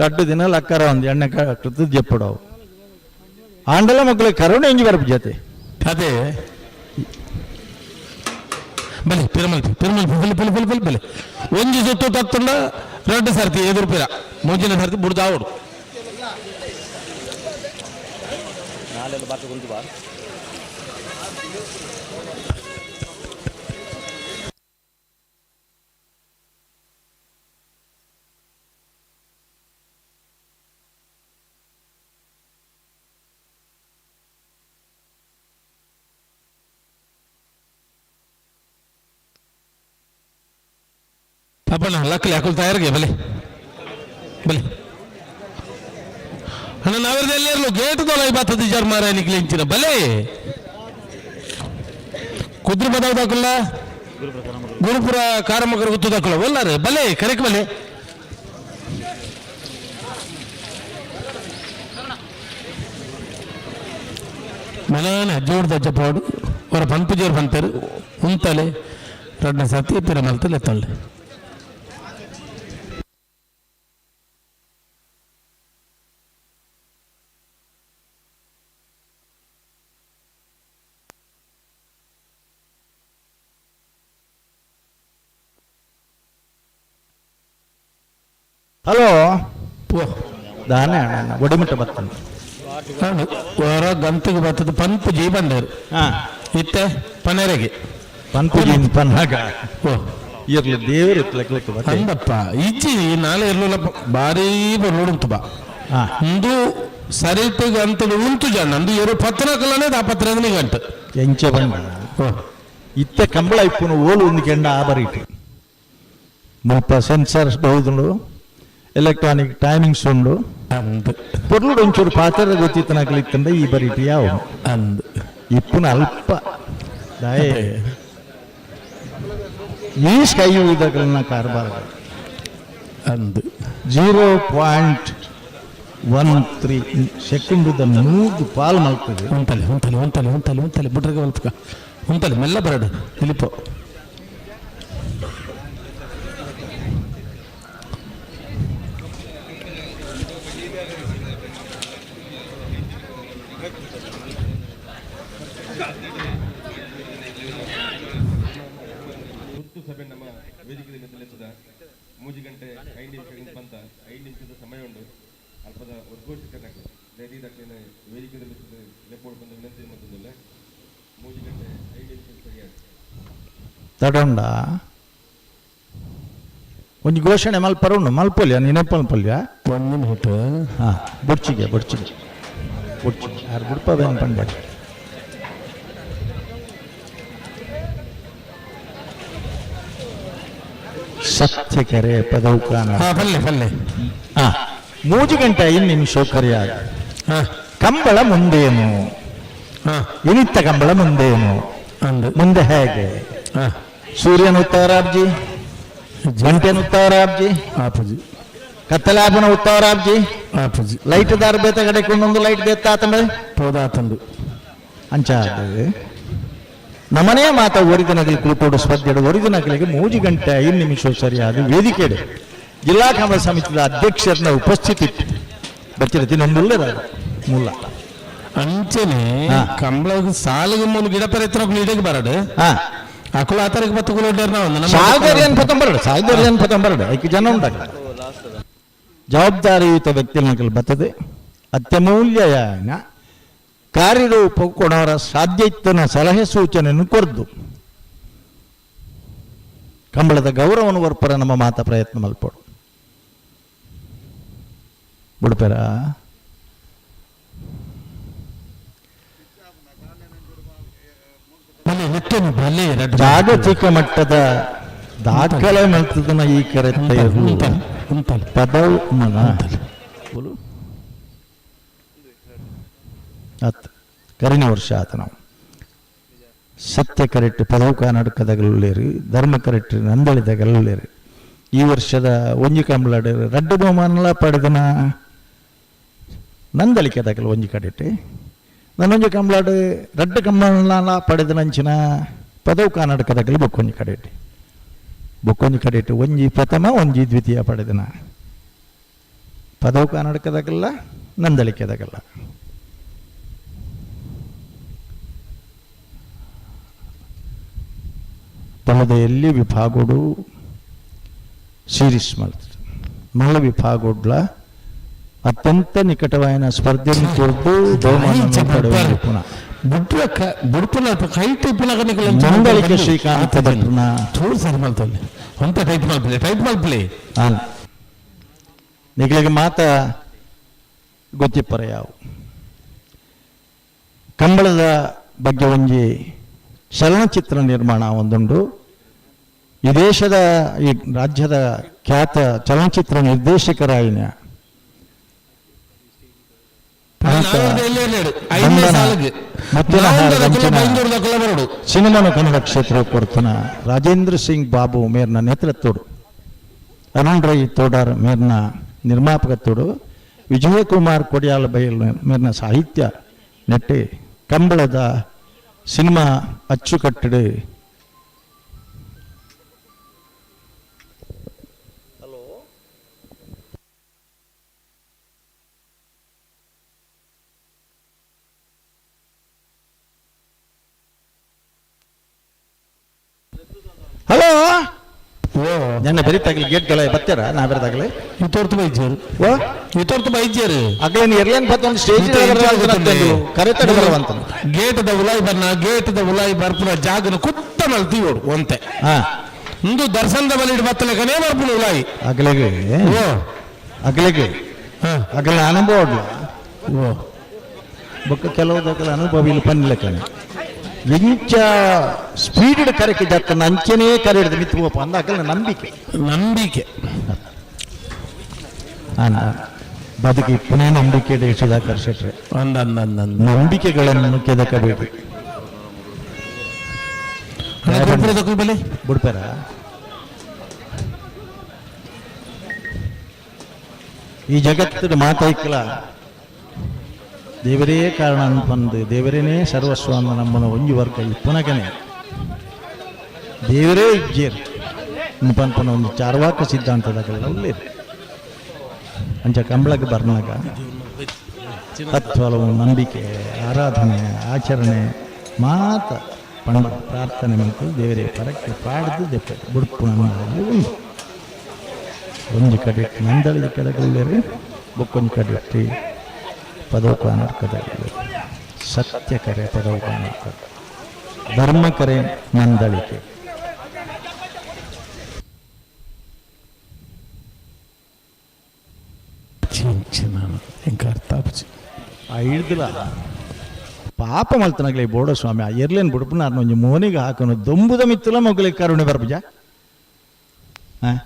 ರಡ್ಡು ದಿನ ಲಕ್ಕರ ಒಂದು ಎಣ್ಣೆ ಕೃತದ ಜಪ್ಪಡವು ಆಂಡಲ ಮಕ್ಕಳಿಗೆ ಕರುಣೆ ಎಂಜಿ ಬರపు ಜೊತೆ. ಅದೇ ಬಲೆ ಪಿರಮಲ್ ಪಿರಮಲ್ ಬಲೆ ಬಲೆ ಬಲೆ ಬಲೆ ಬಲೆ ಒಂಜಿ ಸುತ್ತು ತತ್ತುಂಡ రెండు ಸರ್ತಿ ಎದುರು ಪಿರ ಮುಂಚಿನ ಸರ್ತಿ ಬುಡ್ದಾವಡು. ಅಪ್ಪಣ್ಣ ಲಕ್ಕಲಿ ಅಕುಲ್ ತಯಾರಿಗೆ ಬಲೆ ಬಲೆ ಅಣ್ಣ ನಾವಿರ್ದ ಎಲ್ಲಿ ಗೇಟ್ ದೊಲ ಬತ್ತದ ಜರ್ ಮಾರ ನಿಕ್ಲಿಂಚಿನ ಬಲೆ ಕುದ್ರು ಬದಾವ್ ದಾಕುಲ್ಲ ಗುರುಪುರ ಕಾರಮಕರ ಗುತ್ತು ದಾಕುಲ್ಲ ಒಲ್ಲಾರೆ ಬಲೆ ಕರೆಕ್ ಬಲೆ ಮಲಾನ ಜೋಡ್ದ ಜಪಾಡು ಅವರ ಪಂಪು ಜೋರು ಪಂತರು ಉಂತಲೆ ರಡ್ನ ಸತಿ ಪಿರ ಮಲ್ತಲೆ ತಳ್ಳೆ. ಹಲೋ ದಾನೆ ಅಣ್ಣ ಒಡಿಮಟ್ಟ ಬರ್ತಂತ ಹೊರ ಗಂತಿಗೆ ಬರ್ತದೆ ಪಂಪು ಜೀ ಬಂದರು ಇತ್ತೆ ಪನೆರೆಗೆ ಪಂಪು ಜೀ ಪನ್ನಾಗ ಓ ಇರ್ಲಿ ದೇವರು ಅಂದಪ್ಪ ಇಜ್ಜಿ ನಾಳೆ ಇರ್ಲಿಲ್ಲ ಭಾರೀ ನೋಡುಂತು ಬಾ ಇಂದು ಸರಿತು ಗಂತದ ಉಂಟು ಜನ ಅಂದು ಎರು ಪತ್ರಕಲನೆ ದಾಪತ್ರ ಗಂಟು ಎಂಚೆ ಬಂಡ ಇತ್ತೆ ಕಂಬಳ ಇಪ್ಪುನು ಓಲು ಒಂದು ಕೆಂಡ ಆ ಬರೀಟು ಮುಲ್ಪ ಸೆನ್ಸರ್ಸ್ ಬಹುದುಂಡು ಎಲೆಕ್ಟ್ರಾನಿಕ್ ಟೈಮಿಂಗ್ಸ್ ಉಂಡು ಅಂದು ಪೊರ್ಲುಡು ಒಂಚೂರು ಪಾತ್ರ ಗೊತ್ತಿತ್ತನಾಗಲಿತ್ತಂಡ ಈ ಬರೀಟು ಯಾವ ಅಂದು ಇಪ್ಪುನ ಅಲ್ಪ ದಾಯೆ ಈ ಸ್ಕೈ ಇದಗಳನ್ನ ಕಾರ್ಬಾರ ಅಂದು 0.13 ಸೆಕೆಂಡ್ ನೂದು ಪಾಲು ಮಲ್ತದೆ. ಉಂತಲೆ ಉಂತಲೆ ಉಂತಲೆ ಉಂತಲೆ ಉಂತಲೆ ಬುಡ್ರಗೆ ಮಲ್ಪಕ ಉಂತಲೆ ಮೆಲ್ಲ ಬರಡು ದಿಲೀಪ. ತುರ್ತು ಸಭೆ ನಮ್ಮ ವೇದಿಕೆ ಲೆತ್ತದ 3 ಗಂಟೆ 5 ನಿಮಿಷ ಬಂತ 5 ನಿಮಿಷದ ಸಮಯ ಉಂಟು ಅಲ್ಪದ ಉದ್ಘೋಷಕನಾಗ ದಯದೀದಕ್ಕಿನ ವೇದಿಕೆ ಲೆಪ್ಪೋಡು ಬಂದ ವಿನಂತಿ ಮತ್ತೊಂದಿಲ್ಲ 3 ಗಂಟೆ 5 ನಿಮಿಷ ಸರಿಯಾಗಿ ತಡೊಂಡ ಒಂಜಿ ಘೋಷಣೆ ಮಲ್ಪರ ಉಂಡು ಮಲ್ಪೊಲ್ಯ ನೆನಪು ಮಲ್ಪೊಲ್ಯ ಒಂದು ನಿಮಿಷ ಹಾಂ ಬೊಡ್ಚಿಗೆ ಬೊಡ್ಚಿಗೆ ಬೊಡ್ಚಿಗೆ ಯಾರು ಬುಡ್ಪ ಬೇನ್ ಪಂಡ ಸತ್ಯ ಕರೆ ಪದೌಕಾನ ಪಲ್ಲೆ ಪಲ್ಲೆ ಹಾಂ 3 ಗಂಟೆ 5 ನಿಮಿಷ ಕರೆಯಾದ ಕಂಬಳ ಮುಂದೇನು ಇನಿತ್ತ ಕಂಬಳ ಮುಂದೇನು ಮುಂದೆ ಹೇಗೆ ಸೂರ್ಯನ ಉತ್ತರಾಬ್ಜಿ ಗಂಟೆನ ಉತ್ತರಾಬ್ಜಿ ಆಪುಜಿ ಕತ್ತಲಾಪನ ಉತ್ತರಾಬ್ಜಿ ಆಪುಜಿ ಲೈಟ್ ದಾರ ಬೇತ ಕಡೆ ಕೊಂಡೊಂದು ಲೈಟ್ ಬೇತಾತಂದ್ರೆ ಪೋದಾತಂದು ಅಂಚ ನಮನೇ ಮಾತ ಒರಿದಿನಗಲಿ ಕೂಟೋಡು ಸ್ಪರ್ಧೆಡು ಒರಿದಿನಗಲಿಗೆ 3 ಗಂಟೆ 5 ನಿಮಿಷ ಸರಿಯಾದ ವೇದಿಕೆಡೆ ಜಿಲ್ಲಾ ಕಂಬಳ ಸಮಿತಿಯ ಅಧ್ಯಕ್ಷರನ್ನ ಉಪಸ್ಥಿತಿ ಬಚ್ಚಿರತಿ ನೊಂದುಲ್ಲ ಮೂಲ ಅಂಚನೆ ಕಂಬಳ ಸಾಲಿಗೆ ಮೂಲ ಗಿಡ ಪರೆತ್ರ ಇಡಕ್ಕೆ ಬರಡು ಅಕುಲ ಆತರಕ್ಕೆ ಬತ್ತುకులు ನಾವು ಸಾಗರ್ ಪತಂಬರಡು ಸಾಗರ್ ಪತಂಬರಡು ಐಕೆ ಜನ ಉಂಟಾಗ ಜವಾಬ್ದಾರಿಯುತ ವ್ಯಕ್ತಿ ಬರ್ತದೆ ಅತ್ಯಮೂಲ್ಯ ಕಾರ್ಯರೂಪ ಕೊಡೋರ ಸಾಧ್ಯ ಇತ್ತನ ಸಲಹೆ ಸೂಚನೆಯನ್ನು ಕೊರ್ದು ಕಂಬಳದ ಗೌರವನು ವರ್ಪರ ನಮ್ಮ ಮಾತ ಪ್ರಯತ್ನ ಮಲ್ಪೋಡು ಬುಡ್ಪೆರ. ಜಾಗತಿಕ ಮಟ್ಟದ ದಾಖಲೆ ಮಲ್ತದನ ಈ ಕರೆತ್ತ ಪದವು ಮನ ಅತ್ ಕರಿನ ವರ್ಷ ಆತ ನಾವು ಸತ್ಯ ಕರೆಕ್ಟ್ ಪದವು ಕರ್ನಾಟಕದಗಲುಳ್ಳೇರಿ, ಧರ್ಮ ಕರೆಕ್ಟ್ ನಂದಳಿದಗಲುಳ್ಳೇರಿ. ಈ ವರ್ಷದ ಒಂಜಿ ಕಂಬಳಾಡು ರಡ್ಡು ಬಹುಮಾನಲ ಪಡೆದನ ನಂದಳಿಕೆದಾಗಲ ಒಂಜಿ ಕಡೆಟ್ ನನ್ನೊಂಜಿ ಕಂಬಳಾಡು ರಡ್ಡು ಕಂಬಳಲ ಪಡೆದನಂಚಿನ ಪದವು ಕರ್ನಾಟಕದಾಗಲಿ ಬೊಕ್ಕೊಂಜಿ ಕಡೆಟ್ ಬೊಕ್ಕೊಂಜಿ ಕಡೆಟ್ ಒಂಜಿ ಪ್ರಥಮ ಒಂಜಿ ದ್ವಿತೀಯ ಪಡೆದನ ಪದವು ಕರ್ನಾಟಕದಾಗಲ್ಲ ನಂದಳಿಕೆದಾಗಲ್ಲ. ಪಲದ ಎಲ್ಲಿ ವಿಭಾಗೋಡು ಸೀರೀಸ್ ಮಾಡ್ತದೆ ಮಲ್ಲ ವಿಭಾಗೋಡ್ಲ ಅತ್ಯಂತ ನಿಕಟವಾದ ಸ್ಪರ್ಧೆಯನ್ನು ಕೊಟ್ಟು ಬಹುಮಾನ ಪಡೆಯುವುದು ಪುನಃ ಮಂದಳಿಕೆ ಶ್ರೀಕಾಂತ ಭಟ್ರನ ನಿಗಳಿಗೆ ಮಾತ ಗೊತ್ತಿಪ್ಪರ ಯಾವು ಕಂಬಳದ ಬಗ್ಗೆ ಒಂಜಿ ಚಲನಚಿತ್ರ ನಿರ್ಮಾಣ ಒಂದುಂಡು. ಈ ದೇಶದ ಈ ರಾಜ್ಯದ ಖ್ಯಾತ ಚಲನಚಿತ್ರ ನಿರ್ದೇಶಕರಾಯಿನ ಸಿನಿಮಾನು ಕನ್ನಡ ಕ್ಷೇತ್ರ ಕೊಡ್ತನ ರಾಜೇಂದ್ರ ಸಿಂಗ್ ಬಾಬು ಮೇರ್ನ ನೇತೃತ್ವಡು, ಅರುಣ್ ರೈ ತೋಡಾರ್ ಮೇರ್ನ ನಿರ್ಮಾಪಕತ್ವಡು, ವಿಜಯಕುಮಾರ್ ಕೊಡಿಯಾಲ ಬೈಲ್ ಮೇರ್ನ ಸಾಹಿತ್ಯ ನೆಟ್ಟಿ ಕಂಬಳದ ಸಿನಿಮಾ ಅಚ್ಚುಕಟ್ಟಡು. ಹಲೋ, ನನ್ನ ಬರೀತಾಗಲಿ ಗೇಟ್ ಗಲ ಬರ್ತೀರಾ? ನಾ ಬರದಾಗಲಿ ಇತೋರ್ತು ಬೈಜರು ಓ ಇತೋರ್ತು ಬೈಜರು ಅಗ್ಲೇನು ಎರ್ಲೇನು ಬತ್ತ ಒಂದು ಸ್ಟೇಜ್ ಕರೆತಡ ಬರವಂತ ಗೇಟ್ the ಉಲಾಯಿ ಬರ್ನ ಗೇಟ್ the ಉಲಾಯಿ ಬರ್ಪುನ ಜಾಗನ ಕುತ್ತ ಮಲ್ತೀವೋಡು ಒಂತೆ ಇಂದು ದರ್ಶನದ ಬಲಿ ಬತ್ತಲೆಕನೇ ಬರ್ಪುನ ಉಲಾಯಿ ಅಗಲಿಗೆ ಓ ಅಗಲಿಗೆ ಅಗಲ ಅನುಭವ ಓ ಬೊಕ್ಕ ಕೆಲವು ಅನುಭವ ಇಲ್ಲ ಪನ್ನಿಲ್ಲಕನೆ ಎಂಚ ಸ್ಪೀಡ್ ಕರೆಕ್ಕೆ ಜತ್ತನ ಅಂಚೆನೇ ಕರೆ ಹಿಡಿದು ಮಿತ್ತು ಹೋಪ ಅಂದ ಅಗಲ ನಂಬಿಕೆ ನಂಬಿಕೆ ಬದುಕಿ ಪುನಃ ನಂಬಿಕೆ ಸುಧಾಕರ್ ಶೆಟ್ರೆ ಅಂದ ಅಂದ ಅಂದ ನಂಬಿಕೆಗಳನ್ನು ಕೆದಕಬೇಡಿ. ಬಿಡ್ಪಾರ ಈ ಜಗತ್ತಿನ ಮಾತೈಕಲ ದೇವರೇ ಕಾರಣ ಅಂತಂದು ದೇವರೇನೇ ಸರ್ವಸ್ವ ಅಂದ ನಮ್ಮನ ಒಂಜಿ ವರ್ಗ ಈ ಪುನಗನೆ ದೇವರೇ ಇಜ್ಜೇರ್ ಪನ್ಪನ ಒಂದು ಚಾರ್ವಾಕ ಸಿದ್ಧಾಂತದಾಗಲ್ಲ ಉಳ್ಳೇರು. ಅಂಚ ಕಂಬಳಕ್ಕೆ ಬರ್ನಾಗ ತತ್ವಲವು ನಂಬಿಕೆ ಆರಾಧನೆ ಆಚರಣೆ ಮಾತ ಪಂಡ ಪ್ರಾರ್ಥನೆ ಮತ್ತು ದೇವರೇ ಪರಕ್ಕೆ ಪಾಡ್ದು ದೆಪ್ಪ ಬುಡ್ಪುಣ ಉಂಡು. ಒಂಜಿ ಕಡೆ ನಂದಳಿದ ಕೆಳಗುಳ್ಳೇರಿ ಬೊಕ್ಕೊಂಜಿ ಕಡೆ ಪದವು ಕರ್ನಾಟಕದ ಸತ್ಯ ಕರೆ ಪದವು ಕರ್ನಾಟಕ ಧರ್ಮ ಕರೆ ನಂದಳಿಕೆ. ಹಿಡ್ದಿಲ್ಲ ಪಾಪ ಮಲ್ತನಾಗ್ಲಿ ಬೋಡ ಸ್ವಾಮಿ ಆ ಎರ್ಲೇನು ಬುಡ್ಪುನಾರ್ನ ಒಂಜಿ ಮೋನಿಗೆ ಹಾಕನು ದೊಂಬುದ ಮಿತ್ತಲ ಮಗುಲಿಗೆ ಕರುಣೆ ಬರ್ಬುಜ ಹಾಂ.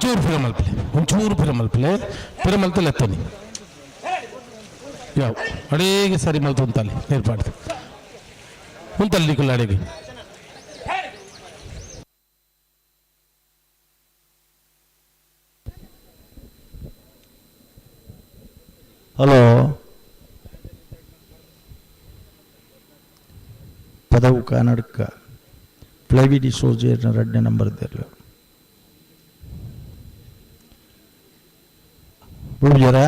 ಒಂಚೂರು ಪಿರಮಲ್ಪಲೆ, ಒಂಚೂರು ಪಿರಮಲ್ಪಲೆ, ಪಿರಮಲ್ತೆ ಲೆತ್ತನಿ ಯಾವ ಅಡೇಗೆ ಸರಿ ಮಲ್ತು ಉಂತಲ್ಲಿ ಏರ್ಪಾಡ್ದು ಉಂತಲ್ಲಿ ನಿಕುಲ್ಲ ಅಡೆಗೆ. ಹಲೋ ಪದವು ಕನ್ನಡಕ ಫ್ಲೈವಿಡಿ ಸೋಜೇರ್ನ ಎರಡನೇ ನಂಬರ್ ಇದ್ದಿರಲಿ ಬಿಡುಜರ.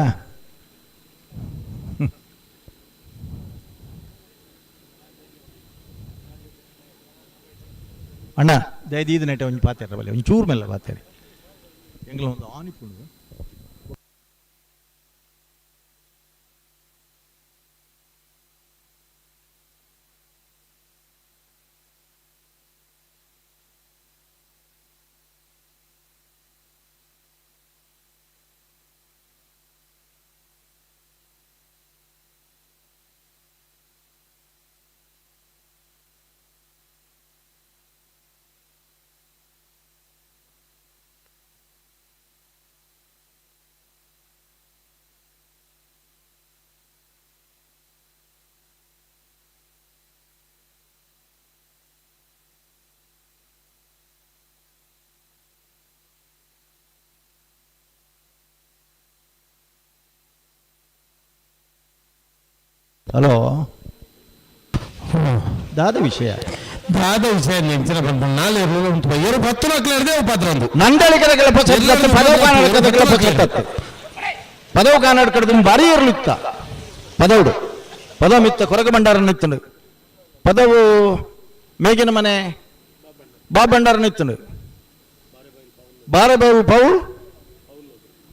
ಅಣ್ಣ ದಯದೀದ ನೆಟ್ಟೆ ಒಂಜಿ ಪಾತೆರ ಬಲ್ಲೆ ಒಂಚೂರು ಮೇಲೆ ಪಾತೆರೆ ಎಂಗ್ಲ ಒಂದು ಆನಿಪುಂಡು. ಹಲೋ ದಾದ ವಿಷಯ, ದಾದ ವಿಷಯ ನೆಂಚಿನ ಬಂದ ನಾಳೆ ಉಂಟು ಏರು ಪತ್ತು ಮಕ್ಕಳು ಹಿಡಿದೇ ಪಾತ್ರ ಒಂದು ನಂದಳಿಕದ ಪದವು ಕನ್ನಡಕದ ಪದವು ಕನ್ನಡಕದ ಭಾರಿ ಇರ್ಲಿತ್ತ ಪದವುಡು ಪದವ ಮಿತ್ತ ಕೊರಗ ಭಂಡಾರ ನಿತ್ತಂಡು ಪದವು ಮೇಗಿನ ಮನೆ ಬಾಬ್ ಭಂಡಾರ ನಿತ್ತಂಡು ಬಾರಬೈಲ್ ಪೌಲ್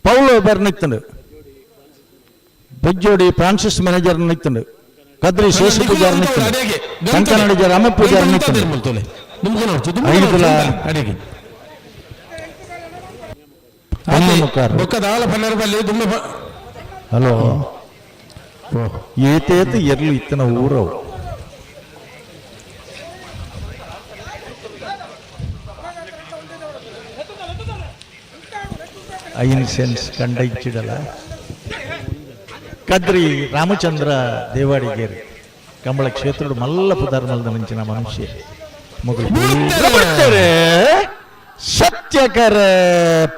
ಪೌಲ್ ಬರ್ ನಿತ್ತಂಡು ಬಜ್ಜೋಡಿ ಫ್ರಾನ್ಸಿಸ್ ಮ್ಯಾನೇಜರ್ ನಿತ್ತಂಡು ಕದ್ರಿ ಶೇಷ ಪೂಜಾರ ನಿತ್ತಂಡು ಕಂಕನಾಡಿಜ ರಾಮ ಪೂಜಾರ ನಿತ್ತಂಡು ಹಲೋ ಏತೇತ ಎರ್ಲು ಇತ್ತನ ಊರವು ಐನ್ ಸೆನ್ಸ್ ಕಂಡ ಇಚ್ಚಿಡಲ ಕದ್ರಿ ರಾಮಚಂದ್ರ ದೇವಾಡಿಗೇರಿ ಕಂಬಳ ಕ್ಷೇತ್ರದ ಮಲ್ಲ ಪುದಾರ್ಮಲ್ದ ಮುಂಚಿನ ಮನುಷ್ಯ ಮೊದಲು ಸತ್ಯಕರ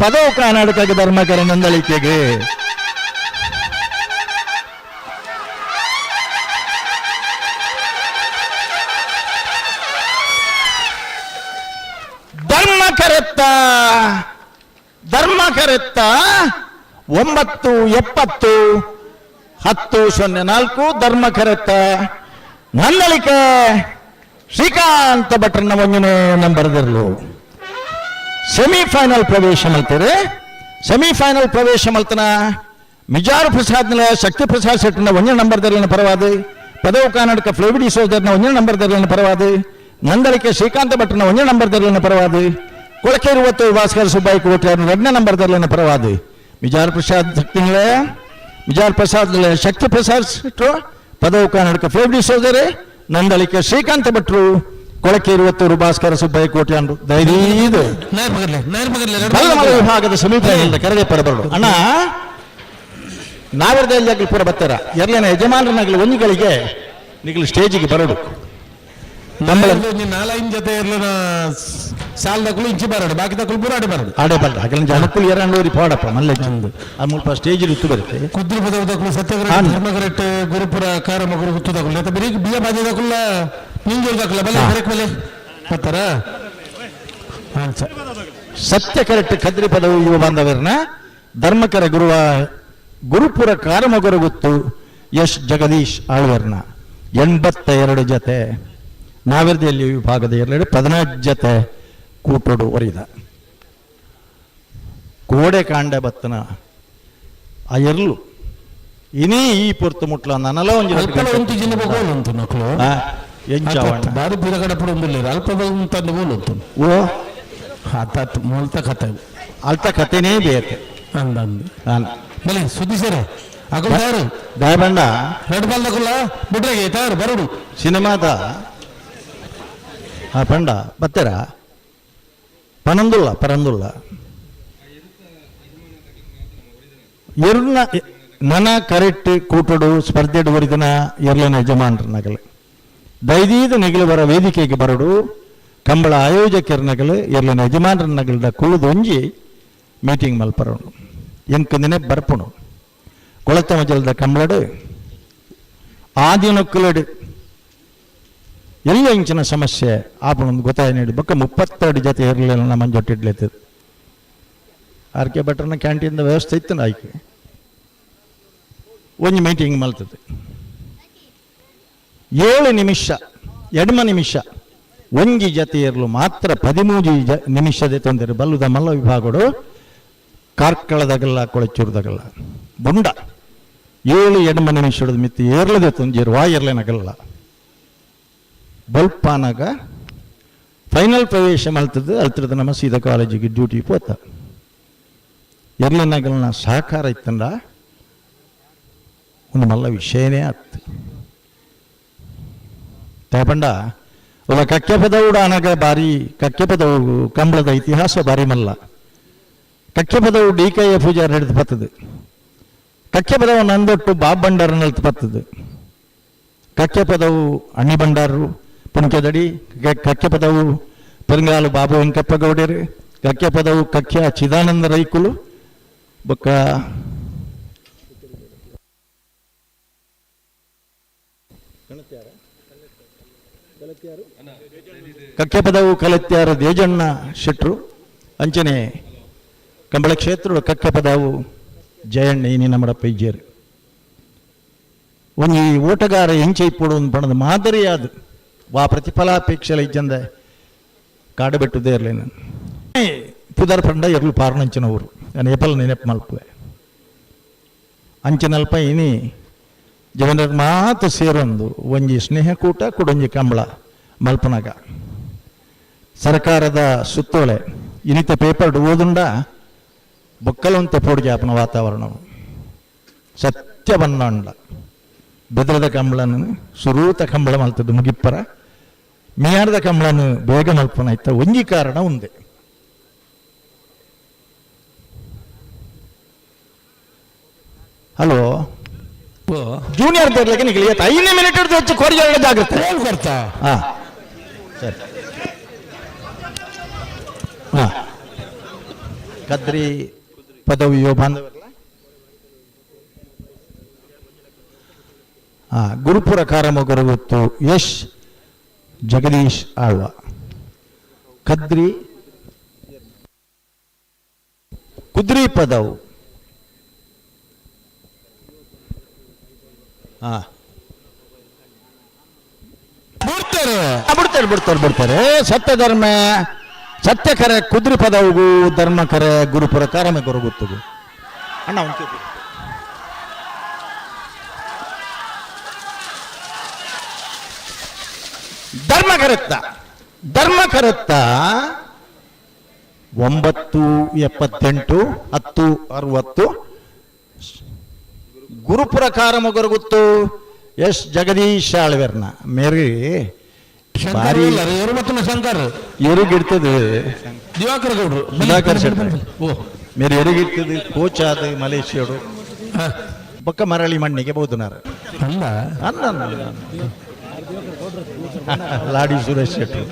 ಪದವು ಕರ್ನಾಟಕ ಧರ್ಮಕರ ನಂದಳಿಕೆಗೆ ಧರ್ಮಕರೆತ್ತ ಧರ್ಮಕರೆತ್ತ 9 70 10 04 ಧರ್ಮಕರೆತ್ತ ನಂದಳಿಕೆ ಶ್ರೀಕಾಂತ ಭಟ್ರನ್ನ ಒಂಜನೇ ನಂಬರ್ದಿರಲು ಸೆಮಿಫೈನಲ್ ಪ್ರವೇಶ ಮಲ್ತಾರೆ. ಸೆಮಿಫೈನಲ್ ಪ್ರವೇಶ ಮಲ್ತನ ಮಿಜಾರು ಪ್ರಸಾದ್ ಶಕ್ತಿ ಪ್ರಸಾದ್ ಶೆಟ್ಟಿನ ಒಂಜನೇ ನಂಬರ್ದಲ್ಲಿನ ಪರವಾದ ಪದವು ಕರ್ನಾಟಕ ಫ್ಲೇವಿಡಿ ಸೋದರ್ನ ಒಂಜನೇ ನಂಬರ್ದಲ್ಲಿನ ಪರವಾದ ನಂದಳಿಕೆ ಶ್ರೀಕಾಂತ ಭಟ್ರನ ಒಂಜನೇ ನಂಬರ್ದಲ್ಲಿನ ಪರವಾದ ಕೊಳಕೇರು ಒತ್ತು ಭಾಸ್ಕರ ಸುಬ್ಬಾಯಿ ಕೋಟ್ಯಾರನ ಎರಡನೇ ನಂಬರ್ದಲ್ಲಿನ ಪರವಾದ ಮಿಜಾರ್ ಪ್ರಸಾದ್ ಶಕ್ತಿಗಳೇ ಮಿಜಾರ್ ಪ್ರಸಾದ್ ಶಕ್ತಿ ಪ್ರಸಾದ್ ಶೆಟ್ಟರು ಪದವು ಕರ್ನಾಟಕ ಫ್ಲೇವಿಡಿ ಸೋದರೇ ನಂದಳಿಕೆ ಶ್ರೀಕಾಂತ ಭಟ್ರು ಕೊಳಕೇರು ಒತ್ತೂರು ಭಾಸ್ಕರ ಸುಬ್ಬಯ್ಯ ಕೋಟ್ಯಾನ್ರು ದಯದೀದು ವಿಭಾಗದ ಸೆಮಿಫೈನಲ್ ಕರೆದೇ ಪರಬರಡು. ಅಣ್ಣ ನಾವಿರದಲ್ಲಿ ಆಗಲಿ ಪೂರ ಬರ್ತಾರ ಎರ್ಲೇನ ಯಜಮಾನರನ್ನಾಗಲಿ ಒಂದುಗಳಿಗೆ ನಿಗಲು ಸ್ಟೇಜಿಗೆ ಬರಡು. ನಾಲೈನ್ ಜೊತೆ ಎರ್ಲನ ಸಾಲ್ ದಕ್ಕಲು ಇಂಚಿ ಬರಡು ಬಾಕಿ ದಕ್ಕಲು ಪೂರ ಆಡೆ ಬರಡು ಆಡೆ ಬರಡು ಹಾಗೆ ಜನಕ್ಕಲು ಎರಡೂರಿ ಪೋಡಪ್ಪ ಮಲ್ಲೆ ಆ ಮುಲ್ಪ ಸ್ಟೇಜ್ ಇತ್ತು ಬರುತ್ತೆ ಕುದ್ರು ಪದವು ದಕ್ಕಲು ಸತ್ಯಗ್ರಹ ಧರ್ಮಗರೆಟ್ ಗುರುಪುರ ಕಾರ ಮಗುರು ಗುತ್ತು ದಕ್ಕಲು ಮತ್ತೆ ಬರೀ ಬಿಯ ಬಾಜಿ ದಕ್ಕಲ್ಲ ನಿಂಜೂರು ದಕ್ಕಲ ಬಲೆ ಬರಕ್ ಬಲೆ ಬರ್ತಾರ. ಸತ್ಯ ಕರೆಕ್ಟ್ ಕದ್ರಿ ಪದವು ಯುವ ಬಾಂಧವರನ್ನ ಧರ್ಮಕರ ಗುರುವ ಗುರುಪುರ ಕಾರಮಗುರು ಗುತ್ತು ಎಸ್ ಜಗದೀಶ್ ಆಳ್ವರ್ನ 82 ಜೊತೆ ನಾವಿರದಲ್ಲಿ ವಿಭಾಗದ 2 14 ಜೊತೆ ಕೂಟೋಡು ಒರಿದ ಕೋಡೆ ಕಾಂಡ ಬತ್ತನ ಆ ಎರ್ಲು ಇನೇ ಈ ಪೊರ್ತು ಮುಟ್ಲ ನನಲ ಒಂಜಿ ಬಾರಿ ಬಿರಗಡ ಪುಡ ಅಲ್ಪ ಉಂಟು ಓ ಆತಾತ್ ಮೊಲ್ತ ಕತೆ ಅಲ್ತ ಕತೆನೇ ಬೇಕು ಅಂದಂದು ಬಲೆ ಸುದ್ದಿ ಸರ್ ಅಕುಲ್ ದಯಬಂಡ ರೆಡ್ ಬಾಲ್ ದಕುಲ್ಲ ಬಿಟ್ರೆಗೆ ತಯಾರು ಬರಡು ಸಿನಿಮಾದ ಆ ಪಂಡ ಬತ್ತೆರ ಪನಂದುಲ್ಲ ಪರಂದುಲ್ಲ. ಎರ್ನ ನನ ಕರೆಕ್ಟ್ ಕೂಟಡು ಸ್ಪರ್ಧೆಡು ಬರಿದನ ಎರ್ಲನ ಯಜಮಾನ್ರ ನಗಲು ದೈದೀದ ನೆಗಲು ಬರ ವೇದಿಕೆಗೆ ಬರಡು ಕಂಬಳ ಆಯೋಜಕರ ನಗಲು ಎರ್ಲನ ಯಜಮಾನ್ರ ನಗಲ್ದ ಕುಳ್ಳುದು ಒಂಜಿ ಮೀಟಿಂಗ್ ಮಲ್ಪರೋಣ ಎಂಕಂದಿನೇ ಬರ್ಪುಣು ಕೊಳತ ಮಜಲದ ಕಂಬಳಡು ಆದಿನೊಕ್ಕಲಡು ಎಲ್ಲ ಇಂಚಿನ ಸಮಸ್ಯೆ ಆಪಣೊಂದು ಗೊತ್ತಾಯ ನೀಡಿ ಬೊಕ್ಕ 32 ಜೊತೆ ಇರಲಿಲ್ಲ ನಮ್ಮ ಜೊಟ್ಟಿಡ್ಲತ್ತದ ಆರ್ ಕೆ ಭಟ್ರನ ಕ್ಯಾಂಟೀನ್ದ ವ್ಯವಸ್ಥೆ ಇತ್ತು ಆಯ್ಕೆ ಒಂಜಿ ಮೀಟಿಂಗ್ ಮಲ್ತದೆ. 7 ನಿಮಿಷ ಎಡ್ಮ ನಿಮಿಷ ಒಂಜಿ ಜತೆ ಇರಲು ಮಾತ್ರ 13 ನಿಮಿಷದ ತೊಂದರೆ ಬಲ್ಲುದ ಮಲ್ಲ ವಿಭಾಗಡು ಕಾರ್ಕಳದಾಗಲ್ಲ ಕೊಳಚೂರ್ದಾಗಲ್ಲ ಬುಂಡ 7 ಎಡ್ಮ ನಿಮಿಷದ ಮಿತಿ ಏರ್ಲದೆ ತೊಂಜಿರು ವಾಯರ್ಲೇನಗಲ್ಲ ಬಲ್ಪಾನಾಗ ಫೈನಲ್ ಪ್ರವೇಶ ಮಲ್ತದ್ದು ಅಲ್ತ್ರದ ನಮ್ಮ ಸೀದಾ ಕಾಲೇಜಿಗೆ ಡ್ಯೂಟಿ ಪೋತ ಎರ್ಲನಗಲ್ನ ಸಹಕಾರ ಇತ್ತಂಡ ಒಂದು ಮಲ್ಲ ವಿಷಯನೇ ಆತು. ತೇಪಂಡ ಒಲ ಕಕ್ಕೆಪದವುಡ ಅನಗ ಬಾರಿ ಕಕ್ಕೆಪದವು ಕಂಬಳದ ಇತಿಹಾಸ ಬಾರಿ ಮಲ್ಲ. ಕಕ್ಕೆಪದವು ಡಿ ಕೆ ಎ ಪೂಜಾರಿ ಹಿಡಿದು ಬರ್ತದೆ. ಕಕ್ಕೆಪದವು ನಂದೊಟ್ಟು ಬಾಬ್ ಬಂಡಾರನಲ್ಲಿ ಬರ್ತದೆ. ಕಕ್ಕೆಪದವು ಅಣ್ಣಿ ಬಂಡಾರರು ಪುಂಕೆದಡಿ, ಕಕ್ಕೆಪದವು ಪೆರಂಗಾಲು ಬಾಬು ವೆಂಕಪ್ಪ ಗೌಡರು, ಕಕ್ಕೆಪದವು ಕಕ್ಯ ಚಿದಾನಂದ ರೈಕುಲು ಬೊಕ್ಕ ಕಕ್ಕೆಪದವು ಕಲತ್ಯಾರ ದೇಜಣ್ಣ ಶೆಟ್ರು ಅಂಚನೆ ಕಂಬಳ ಕ್ಷೇತ್ರ ಕಕ್ಕೆಪದವು ಜಯಣ್ಣ ಇನಿ ನಮ್ಮಡ ಪೈಜೇರು. ಒಂಜಿ ಓಟಗಾರ ಎಂಚೆ ಇಪ್ಪುಡು ಒಂದು ಬಣ್ಣದ ಮಾದರಿಯಾದ ವಾ ಪ್ರತಿಫಲಾಪೇಕ್ಷೆಲ ಇಜ್ಜಂದ ಕಾಡು ಬೆಟ್ಟುದೇ ಇರಲಿ ನಾನು ಪುದರ್ ಪಂಡ ಎರ್ಲು ಪಾರ್ನಂಚಿನವರು ನಾನು ಏಪಲ್ ನೆನಪು ಮಲ್ಪುವೆ ಅಂಚಿನಲ್ಪ ಇನಿ ಜವನರ ಮಾತು ಸೇರೊಂದು ಒಂಜಿ ಸ್ನೇಹಕೂಟ ಕುಡೊಂಜಿ ಕಂಬಳ ಮಲ್ಪನಾಗ ಸರ್ಕಾರದ ಸುತ್ತೋಲೆ ಇನ್ನಿತ ಪೇಪರ್ ಓದುಂಡ ಬೊಕ್ಕಲೊಂತೆ ಪೋಡಿಗೆ ವಾತಾವರಣ ಸತ್ಯ ಬನ್ನಂಡ ಬೆದ್ರದ ಕಂಬಳನ ಸುರೂತ ಕಂಬಳ ಮಲ್ತದ್ದು ಮುಗಿಪ್ಪರ ಮಿಯಾರದ ಕಂಬಳನು ಬೇಗ ಮಲ್ಪನ ಇತ್ತ ಒಂಜಿ ಕಾರಣ ಉಂದೆ. ಹಲೋ ಜೂನಿಯರ್ ತರ್ಲಿಕ್ಕೆ ನಿಗಲಿ 5 ಮಿನಿಟ್ ಹಿಡಿದು ಹೆಚ್ಚು ಕೊರಿಯ ಜಾಗ್ರತೆ ಬರ್ತಾ ಹಾ ಸರಿ ಹಾ ಕದ್ರಿ ಪದವಿಯೋ ಬಾಂಧವರಲ್ಲ ಹಾ ಗುರುಪುರ ಕಾರಮೊಗರು ಗೊತ್ತು ಯಶ್ ಜಗದೀಶ್ ಆಳ್ವ ಕದ್ರಿ ಕುದ್ರಿ ಪದವು ಹಾ ಬಿಡ್ತಾರೆ ಬಿಡ್ತಾರೆ ಬಿಡ್ತಾರೆ ಬಿಡ್ತಾರೆ ಸತ್ಯ ಧರ್ಮ ಸತ್ಯ ಕರೆ ಕುದ್ರಿ ಪದವುಗು ಧರ್ಮ ಕರೆ ಗುರುಪುರ ಕಾರಮ ಗುರು ಗೊತ್ತುಗು ಅಣ್ಣ ಒಂದು ಧರ್ಮ ಕರೆತ್ತ ಧರ್ಮ ಕರೆತ್ತ 9:78 10:60 ಗುರುಪುರ ಕಾರಮೊಗರು ಗೊತ್ತು ಎಸ್ ಜಗದೀಶ್ ಆಳ್ವೆರ್ನ ಮೇರಿ ಭಾರಿ ಶಂಕರ್ ಎರುಗಿಡ್ತದೆ ದಿವಾಕರ್ ಗೌಡ್ರು ಸುಧಾಕರ್ ಶೆಟ್ಟಿ ಮೇರೆ ಎರುಗಿಡ್ತದೆ ಕೋಚ್ ಆದ ಮಲೇಷ್ಯಾಡು ಬೊಕ್ಕ ಮರಳಿ ಮಣ್ಣಿಗೆ ಬೋಧನಾರ ಅಲ್ಲ ಅಲ್ಲ ಲಾಡಿ ಸುರೇಶ್ ಶೆಟ್ಟಿ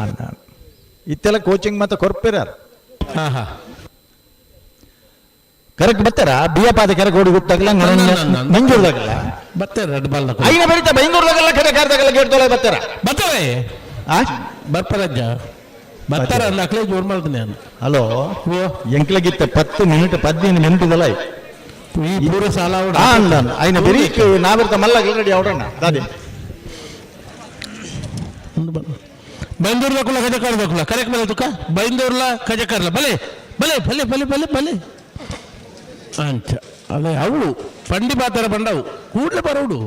ಅಣ್ಣ ಇತ್ತೆಲ್ಲ ಕೋಚಿಂಗ್ ಮತ್ತೆ ಕೊರ್ಪಿರಾರ ಕರೆಕ್ಟ್ ಬರ್ತಾರ ಬಿಎ ಪಾದ ಕರೆಕ್ಟ್ ಓಡಿ ಗೊತ್ತಾಗಲ್ಲ ಮಂಜೂರ್ದಾಗಲ್ಲ ಬರ್ತಾರೆ ರೆಡ್ ಬಾಲ್ ಐನ ಬರೀತಾ ಬೈಂದೂರ್ದಾಗಲ್ಲ ಕರೆ ಕಾರ್ದಾಗಲ್ಲ ಗೇಟ್ ತೊಳೆ ಬರ್ತಾರ ಬರ್ತಾರೆ ಬರ್ಪರಜ್ಜ ಬರ್ತಾರ ಅಲ್ಲ ಅಕ್ಲೇ ಜೋರ್ ಮಾಡ್ತೀನಿ ನಾನು. ಹಲೋ ಎಂಕ್ಲಗಿತ್ತ 10 ಮಿನಿಟ್ 15 ಮಿನಿಟ್ ಇದಲ್ಲ ಈ ಪೂರ ಸಾಲ ಅಲ್ಲ ಐನ ಬೆರೀಕ್ ನಾವಿರ್ತ ಮಲ್ಲ ರೆಡಿ ಅವಡಣ್ಣ ದಾದಿ ಬೈಂದೂರ್ಲ ಕುಲ ಕಜಕಾರ್ದ ಕುಲ ಕರೆಕ್ಟ್ ಮೇಲೆ ತುಕ್ಕ ಬೈಂದೂರ್ಲ ಕಜಕಾರ್ಲ ಬಲೆ ಬಲೆ ಬಲೆ ಬಲೆ ಬಲೆ ಬಲೆ ಅಂಚ ಅದೇ ಅವು ಪಂಡಿ ಪಾತರ ಬಂಡವು ಕೂಡಲೇ ಬರೋಡು.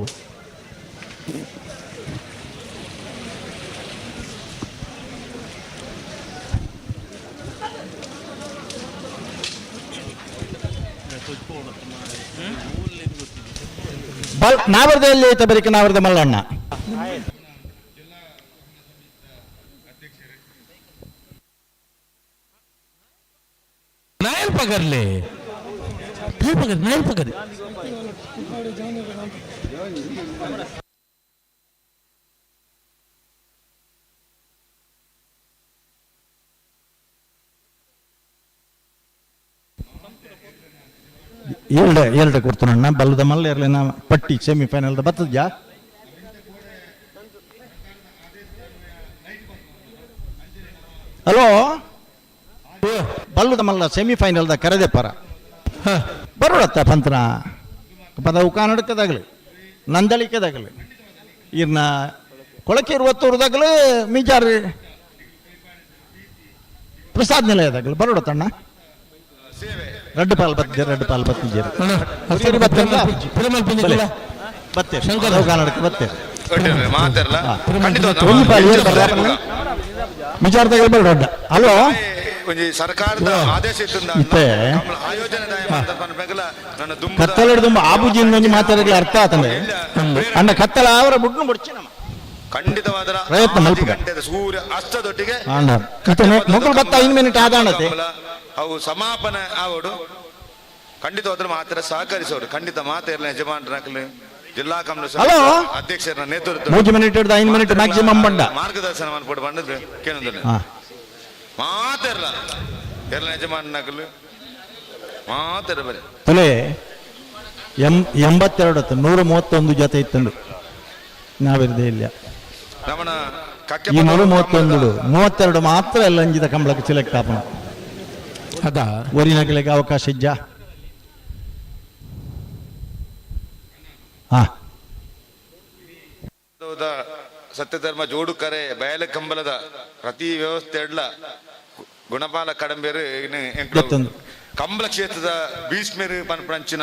ನಾವರ್ದಲ್ಲಿ ಐತೆ ಬರೀಕ ನಾವರ್ದ ಮಲ್ಲಣ್ಣ ನಾಯಲ್ ಪಗರ್ಲಿ. ಪಗರಿ ನೈರ್ ಪಗರಿ. ಎರಡು ಎರಡು ಕೊಡ್ತಾನಣ್ಣ ಬಲ್ಲದ ಮಲ್ಲ ಇರಲಿ ಪಟ್ಟಿ ಸೆಮಿಫೈನಲ್ ಬರ್ತದ್ಯಾ? ಹಲೋ, ಬಲ್ಲದ ಮಲ್ಲ ಸೆಮಿಫೈನಲ್ದ ಕರೆದೆ ಪರ ಬರೋಡತ್ತ ಪಂತನ ಪದವು ಕನ್ನಡಕದಾಗಲಿ ನಂದಳಿಕೆದಾಗಲಿ ಇರ್ನ ಕೊಳಕೆ ಇರುವತ್ತೂರ್ದಾಗಲಿ ಮಿಜಾರಿ ಪ್ರಸಾದ್ ನಿಲಯದಾಗಲಿ ಬರೋಡತ್ತಣ್ಣ. ರಡ್ಡು ಪಾಲ್ ಬತ್ತಿದ್ದೆ, ರಡ್ಡು ಪಾಲ್ ಬತ್ತಿದ್ದೀರಿ. ಬತ್ತೆ ಕನ್ನಡಕ್ಕೆ ಬತ್ತೆ ವಿಚಾರದಾಗ ಬರೋಡ. ಹಲೋ, ಸರ್ಕಾರದ ಆದೇಶ ಇತ್ತೆ ಕತ್ತಲೆಡ್ದು ಆಬುಜಿಂದ ಒಂಜಿ ಮಾತಾಡಗ್ಲ ಅರ್ಥ ಆತಂದೆ ಅಣ್ಣ. ಕತ್ತಲ ಅವರ ಬುಡ್ನು ಬುಡ್ಚಿ ನಮ್ಮ ಖಂಡಿತವಾದ ಪ್ರಯತ್ನ ಮಲ್ಪುಗ. ಸೂರ್ಯ ಅಸ್ತದೊಟ್ಟಿಗೆ ಅಣ್ಣ ಇತ್ತೆ ಮೊಕ್ಕಳು ಬತ್ತ 5 ಮಿನಿಟ್ ಆದಾಣತೆ ಅವು ಸಮಾಪನ ಆವಡು. ಖಂಡಿತವಾದ್ರೆ ಮಾತ್ರ ಸಹಕರಿಸೋರು ಖಂಡಿತ ಮಾತಾಡಲಿ ಯಜಮಾನರಾಗಲಿ ಜಿಲ್ಲಾ ಕಮ್ಯುನಿಸ್ಟ್ ಅಧ್ಯಕ್ಷರ ನೇತೃತ್ವ 3 ಮಿನಿಟ್ 5 ಮಿನಿಟ್ ಮ್ಯಾಕ್ಸಿಮಮ್ ಬಂಡ ಮಾರ್ಗದರ್ಶನ ಮಾಡ್ಬಿಟ್ಟು ಬಂದದ್ದು ಕೇಳಿದ್ರೆ ಮಾತಾಡಲ್ಲ ಎಲ್ಲ ಯಜಮಾನನಾಗಲು ಮಾತಾಡ ಬರೀ ತುಲೆ 82 131 ಜೊತೆ ಇತ್ತಂಡು ನಾವಿರದೆ ಇಲ್ಲ. ಈ 131 32 ಮಾತ್ರ ಎಲ್ಲ ಅಂಜಿದ ಕಂಬಳಕ್ಕೆ ಸೆಲೆಕ್ಟ್ ಆಪಣ ಅದ ಒರಿನಗಲಿಗೆ ಅವಕಾಶ ಇಜ್ಜ. ಹಾ ಸತ್ಯಧರ್ಮ ಜೋಡುಕರೆ ಬಯಲ ಕಂಬಲದ ಪ್ರತಿ ವ್ಯವಸ್ಥೆ ಎಡ್ಲ ಗುಣಪಾಲ ಕಡಂಬೇರು ಕಂಬಳ ಕ್ಷೇತ್ರದ ಭೀಷ್ಮೇರು ಪನ್ಪಂಚಿನ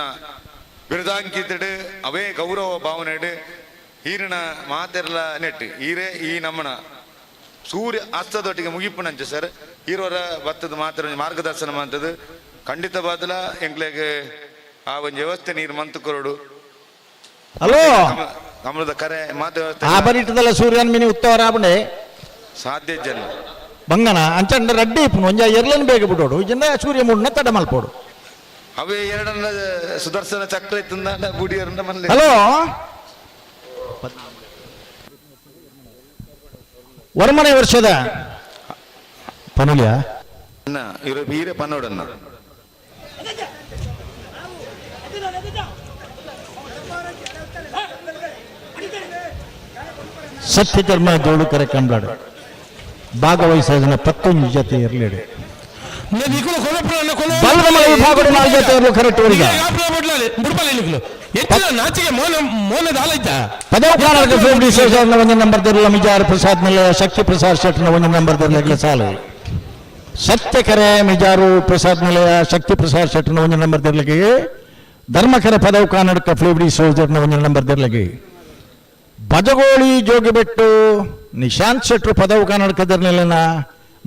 ಬಿರುದಾಂಕಿತಡು ಅವೇ ಗೌರವ ಭಾವನೆ ಈರಿನ ಮಾತೆರ್ಲ ನೆಟ್ಟು ಈರೇ ಈ ನಮ್ಮನ ಸೂರ್ಯ ಅಸ್ತದೊಟ್ಟಿಗೆ ಮುಗಿಪುನಂಚ ಸರ್ ಈರೋರ ಭತ್ತದ ಮಾತ್ರ ಮಾರ್ಗದರ್ಶನ ಮಂತದ್ದು ಖಂಡಿತ ಬಾದಲ ಎಂಕ್ಲೆಗೆ ಆ ಒಂದು ವ್ಯವಸ್ಥೆ ನೀರು ಮಂತು ಕೊರಡು. ಹಲೋ, ಕಮಲದ ಕರೆ ಮಾತು ವ್ಯವಸ್ಥೆ ಆ ಬರಿಟದಲ್ಲ ಸೂರ್ಯನ ಮಿನಿ ಉತ್ತವರ ಆಪಣೆ ಸಾಧ್ಯ ಜನ ಬಂಗನ ಅಂಚಂಡ ರಡ್ಡಿ ಇಪ್ಪನು ಒಂಜ ಎರ್ಲನ್ ಬೇಗ ಬಿಡೋಡು ಇಜಂದ ಸೂರ್ಯ ಮೂಡನ ತಡ ಮಲ್ಪೋಡು. ಅವೇ ಎರಡನ್ನ ಸುದರ್ಶನ ಚಕ್ರ ಇತ್ತಂದ ಬುಡಿಯರನ್ನ ಮಲ್ಲೆ. ಹಲೋ, ವರ್ಮನೆ ವರ್ಷದ ಪನುಲ್ಯ ಇವರು ಹೀರೆ ಪನ್ನೋಡನ್ನ ಸತ್ಯಧರ್ಮ ಜೋಡುಕರೆ ಕಂಬಳಾಡು ಭಾಗವಹಿಸೋದನ್ನ ಪತ್ತೊಂದು ಜೊತೆ ಇರಲಿಡು. ವಿಭಾಗದ 4 ಜೊತೆ ಇರಲು ಕರೆಕ್ಟ್ ಊರಿಗೆ. ಒಂದು ನಂಬರ್ ದಿರಲ್ಲ ಮಿಜಾರ್ ಪ್ರಸಾದ್ ನಿಲಯ ಶಕ್ತಿ ಪ್ರಸಾದ್ ಶೆಟ್ಟನ ಒಂದು ನಂಬರ್ ದಿರಲಿಲ್ಲ ಸಾಲು. ಸತ್ಯಕರೆ ಮಿಜಾರು ಪ್ರಸಾದ್ ನಿಲಯ ಶಕ್ತಿ ಪ್ರಸಾದ್ ಶೆಟ್ಟನ ಒಂದು ನಂಬರ್ ದಿರಲಿಗೆ. ಧರ್ಮಕರೆ ಪದವು ಕನ್ನಡಕ ಫ್ಲೇಬ್ಡಿ ಸೋಜರ್ನ ಒಂದು ನಂಬರ್ ದಿರಲಿಗೆ. ಬಜಗೋಳಿ ಜೋಗಿಬೆಟ್ಟು ನಿಶಾಂತ್ ಶೆಟ್ಟರು ಪದವು ಕನ್ನಡಕದಿರಲಿಲ್ಲ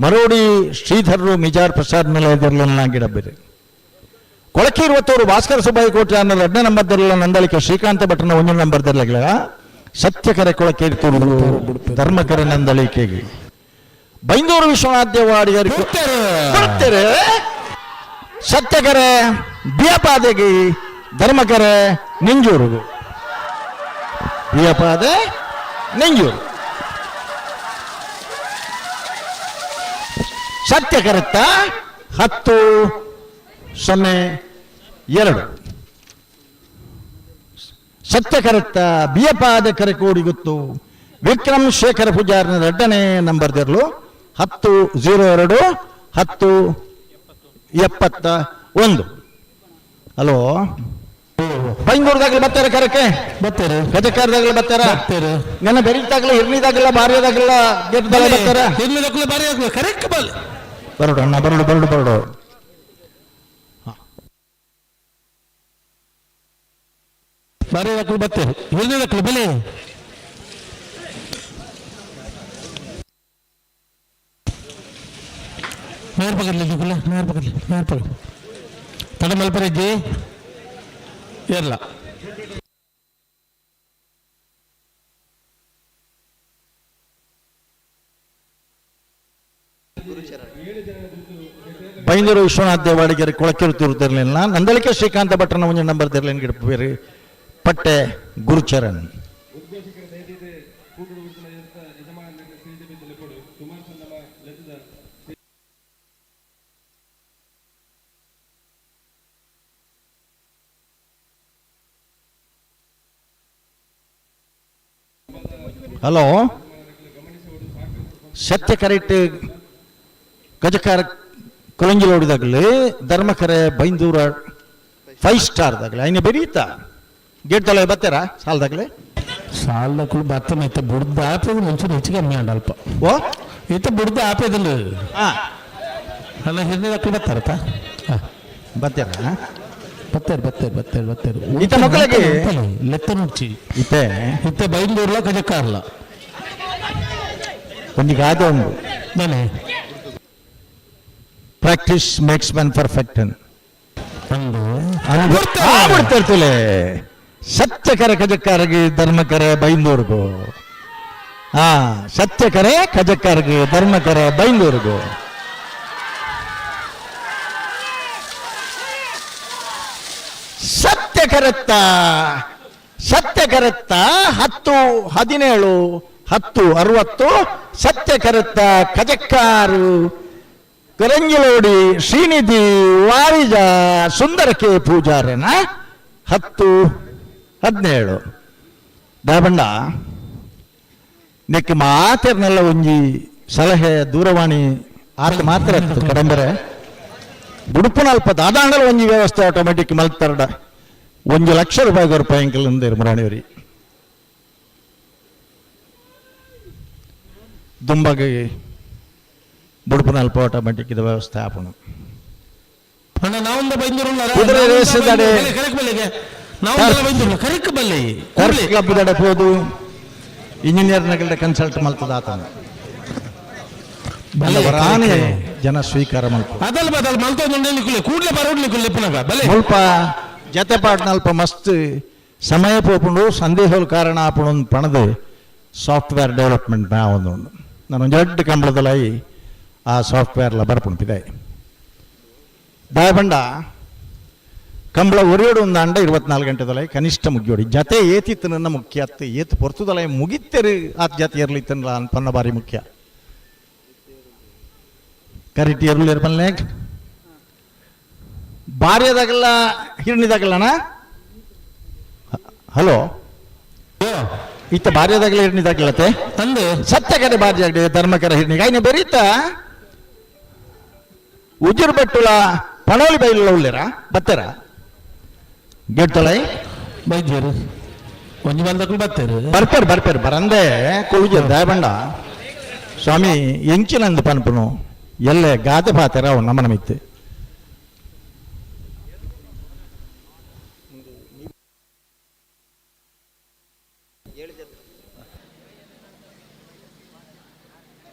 ಮರೋಡಿ ಶ್ರೀಧರರು ಮಿಜಾರ್ ಪ್ರಸಾದ್ ನಿಲಯದಿರಲಿಲ್ಲ ಗಿಡಬಿರಿ. ಕೊಳಕೀರ್ವತ್ತವರು ಭಾಸ್ಕರ ಸುಬ್ಬಯ್ಯ ಕೋಟೆ ಅನ್ನೋದು 2ನೇ ನಂಬರ್ ದಿರಲಿಲ್ಲ ನಂದಳಿಕೆ ಶ್ರೀಕಾಂತ ಭಟ್ರನ 1 ನಂಬರ್ ದಿರಲಿಲ್ಲ. ಸತ್ಯಕರೆ ಕೊಳಕೀರ್ತೂರು ಧರ್ಮಕರೆ ನಂದಳಿಕೆಗೆ. ಬೈಂದೂರು ವಿಶ್ವನಾಥ ದೇವಾಡಿಗರು ಕೊಡ್ತಾರೆ. ಸತ್ಯಕರೆ ಬಿಯಪಾದೆಗೆ ಧರ್ಮಕರೆ ನಿಂಜೂರು ಬಿಯಪಾದೆ ನಿಂಜೂರು. ಸತ್ಯಕರತ್ತ 10 0 2. ಸತ್ಯಕರತ್ತ ಬಿಯಪಾದ ಕರೆಕೋಡಿ ಗೊತ್ತು ವಿಕ್ರಮ್ ಶೇಖರ ಪೂಜಾರನ 2ನೇ ನಂಬರ್ ದಿರಲು 10 0 2 10 71. ಹಲೋ, ಬೈಂದೂರ್ದಾಗಲಿ ಬರ್ತಾರ ಕರಕ್ಕೆ ಬರ್ತಾರೆ, ಗಜಕಾರದಾಗಲಿ ಬರ್ತಾರ, ನನ್ನ ಬೆರಿತಾಗಲ್ಲ ಹಿರ್ನಿದಾಗಲ್ಲ ಬಾರ್ಯದಾಗಲ್ಲ ಗೆದ್ದಲ್ಲ ಬರ್ತಾರ. ಬಾರಿ ಕರೆಕ್ಟ್ ಬಲ್ ಬರೋಡು ಅಣ್ಣ, ಬರೋಡು ಬರೋಡು ಬರೋಡು. ಬಾರಿ ಬರ್ತಾರೆ ಹಿರ್ನಿದಾಗಲು ಬಲೆ. ನೇರ್ ಪಕಡ್ಲಿ ನಿಕುಲ, ನೇರ್ ಪಕಡ್ಲಿ, ನೇರ್ ಪಕಡ್ಲಿ. ತಡ ಮಲ್ಪರೆಜ್ಜಿ ಎಲ್ಲ. ಬೈಂದೂರು ವಿಶ್ವನಾಥ್ ದೇವಾಡಿಗರು ಕೊಳಕೆರು ತಿರುತ್ತಿರಲಿಲ್ಲ. ನಂದಳಿಕೆ ಶ್ರೀಕಾಂತ ಭಟ್ರನ ಒಂಜಿ ನಂಬರ್ ತಿರ್ಲಿನ ಗಿಡಪೇರು ಪಟ್ಟೆ ಗುರುಚರಣ್. ಹಲೋ, ಸತ್ಯ ಕರೆಕ್ಟ್ ಗಜಕಾರ ಕೊಲಂಜಿಲೋಡಿದಾಗಲಿ ಧರ್ಮಕರೆ ಬೈಂದೂರ 5 ಸ್ಟಾರ್ ದಾಗಲಿ ಐನ ಬೆರೀತ ಗೇಟ್ ತಲೆ ಬತ್ತೀರಾ ಸಾಲದಾಗಲಿ ಸಾಲದಕ್ಕೂ ಬತ್ತನ ಇತ್ತ ಬುಡ್ದು ಆಪೇದ ಮುಂಚೆ ಹೆಚ್ಚು ಕಮ್ಮಿ ಅಂಡ ಅಲ್ಪ. ಓ ಇತ್ತ ಬುಡ್ದು ಆಪೇದಲ್ಲ. ಅಲ್ಲ, ಹಿರಿಯದಕ್ಕೂ ಬತ್ತಾರತ್ತ? ಬತ್ತೀರಾ? ಬತ್ತಾರೆ ಬತ್ತಾರೆ ಬತ್ತಾರೆ ಬತ್ತಾರೆ. ಇತ್ತ ಮಕ್ಕಳಿಗೆ ಲೆತ್ತ ನುಡ್ಚಿ. ಇತ್ತೆ ಇತ್ತ ಬೈಂದೂರ್ಲ ಕಜಕ್ಕಾರ್ಲ. ಒಂಜಿ ಗಾದೆ ಉಂಡು. ನಾನೇ ಪ್ರಾಕ್ಟೀಸ್ ಮೇಕ್ಸ್ ಮ್ಯಾನ್ ಪರ್ಫೆಕ್ಟ್. ಅಂದು ಬಿಡ್ತಿರ್ತಲೆ. ಸತ್ಯಕರೆ ಕಜಕ್ಕಾರಗೆ ಧರ್ಮಕರೆ ಬೈಂದೂರ್ಗು. ಹಾ, ಸತ್ಯಕರೆ ಕಜಕ್ಕಾರಗೆ ಧರ್ಮಕರೆ ಬೈಂದೂರ್ಗು. ಸತ್ಯ ಕರೆತ್ತ, ಸತ್ಯ ಕರೆತ್ತ 10 17 10 60. ಸತ್ಯ ಕರೆತ್ತ ಕಜಕ್ಕಾರು ಕರಂಗಿಲೋಡಿ ಶ್ರೀನಿಧಿ ವಾರಿಜ ಸುಂದರಕ್ಕೆ ಪೂಜಾರನ 10 17. ದಾಬಂಡ ನೆಕ್ ಮಾತೆರ್ನೆಲ್ಲ ಒಂಜಿ ಸಲಹೆ ದೂರವಾಣಿ ಆತ ಮಾತ್ರ ಇತ್ತು. ಕಡಂಬರೆ ಬುಡುಪುನಲ್ಪ ದಾದಾಂಡಲ ಒಂಜಿ ವ್ಯವಸ್ಥೆ ಆಟೋಮೆಟಿಕ್ ಮಲ್ತರ್ಡ 1 ಲಕ್ಷ ರೂಪಾಯಿ ಕೊರಪಾಯಿ ಅಂಕಲ್ ಅಂದೇರು ಮುರಾಣಿವರಿ. ದುಂಬಾಗಿ ಬುಡುಪುನಲ್ಪ ಆಟೋಮೆಟಿಕ್ ಇದು ವ್ಯವಸ್ಥೆ ಆಪಣು. ಅಣ್ಣ, ನಾವೊಂದು ಬೈಂದೂರುಲ್ಲ. ಕುದುರೆ ರೇಸ್ ದಡೆ. ಕರೆಕ್ ಬಲ್ಲೆಗೆ ನಾವೊಂದೆಲ್ಲ ಬೈಂದೂರುಲ್ಲ ಕರೆಕ್ ಬಲ್ಲೆ. ಟರ್ಫ್ ಕ್ಲಬ್ ದಡೆ ಪೋದು ಇಂಜಿನಿಯರ್ ನಗಲ್ಡ ಕನ್ಸಲ್ಟ್ ಮಲ್ತದ ಆತನ. ವರಾನೆ ಜನ ಸ್ವೀಕಾರ ಮಲ್ಪ. ಅದಲ್ ಬದಲ್ ಮಲ್ತೊಂದು ನಿಕುಲೆ ಕೂಡ್ಲೆ ಬರೋಡ್ ನಿಕುಲೆ ಪುನಗ ಬಲೆ. ಮುಲ್ಪ ಜತೆ ಪಾಟ್ನಲ್ಪ ಮಸ್ತ್ ಸಮಯ ಪೋಪುಂಡು, ಸಂದೇಹದ ಕಾರಣ ಆಪುಂಡು ಪಣದು ಸಾಫ್ಟ್ವೇರ್ ಡೆವಲಪ್ಮೆಂಟ್ ಒಂದು ಉಂಡು. ನಾನು ಒಂದು ದೊಡ್ಡ ಕಂಬಳದಲಾಯಿ ಆ ಸಾಫ್ಟ್ವೇರ್ಲ ಬರ್ಪುಂಡು. ದಾಯಬಂಡ ಕಂಬಳ ಒರಿಯೋಡು ಒಂದು ಅಂಡ 24 ಗಂಟೆದಲೈ ಕನಿಷ್ಠ ಮುಗಿಯೋಡಿ ಜತೆ ಏತಿತ್ತು ನನ್ನ ಮುಖ್ಯ ಅತ್ತು ಏತು ಪೊರ್ತುದಲೈ ಮುಗಿತ್ತೆರು ಆತ ಜತೆ ಇರ್ಲಿತ್ತಲ್ಲ ಅನ್ಪನ್ನ ಬಾರಿ ಮುಖ್ಯ. ಕರೆಕ್ಟ್ ಎರ್ಲು ಇರ್ಬಲ್ನೆ ಬಾರ್ಯದಾಗಲ್ಲ ಹಿರಣಿದಾಗಲ್ಲಣ್ಣ. ಹಲೋ, ಇತ್ತ ಬಾರ್ಯದಾಗಲ ಹಿರಣಿದಾಗಲತ್ತೆ ಅಂದು ಸತ್ಯ ಕಡೆ ಬಾರ್ಯ ಧರ್ಮಕರ ಹಿರಣಿಗೆ ಐನ ಬೆರೀತ ಉಜಿರು ಬೆಟ್ಟುಲ ಪಣೋಲಿ ಬೈಲ ಉಳ್ಳೇರ ಬತ್ತೆರ ಗೇಟ್ ತೊಲೈ ಬೈದ್ಯರು ಒಂಜಿ ಬಂದಕ್ಕೂ ಬತ್ತೇರು. ಬರ್ಪೇರು ಬರ್ಪೇರು ಬರಂದೆ ಕುಳುಜ ದಯಬಂಡ ಸ್ವಾಮಿ ಎಂಚಿನಂದು ಪನ್ಪುನು ಎಲ್ಲೆ ಗಾದೆ ಪಾತೆರ ಅವು ನಮ್ಮನ ಮಿತ್ತು.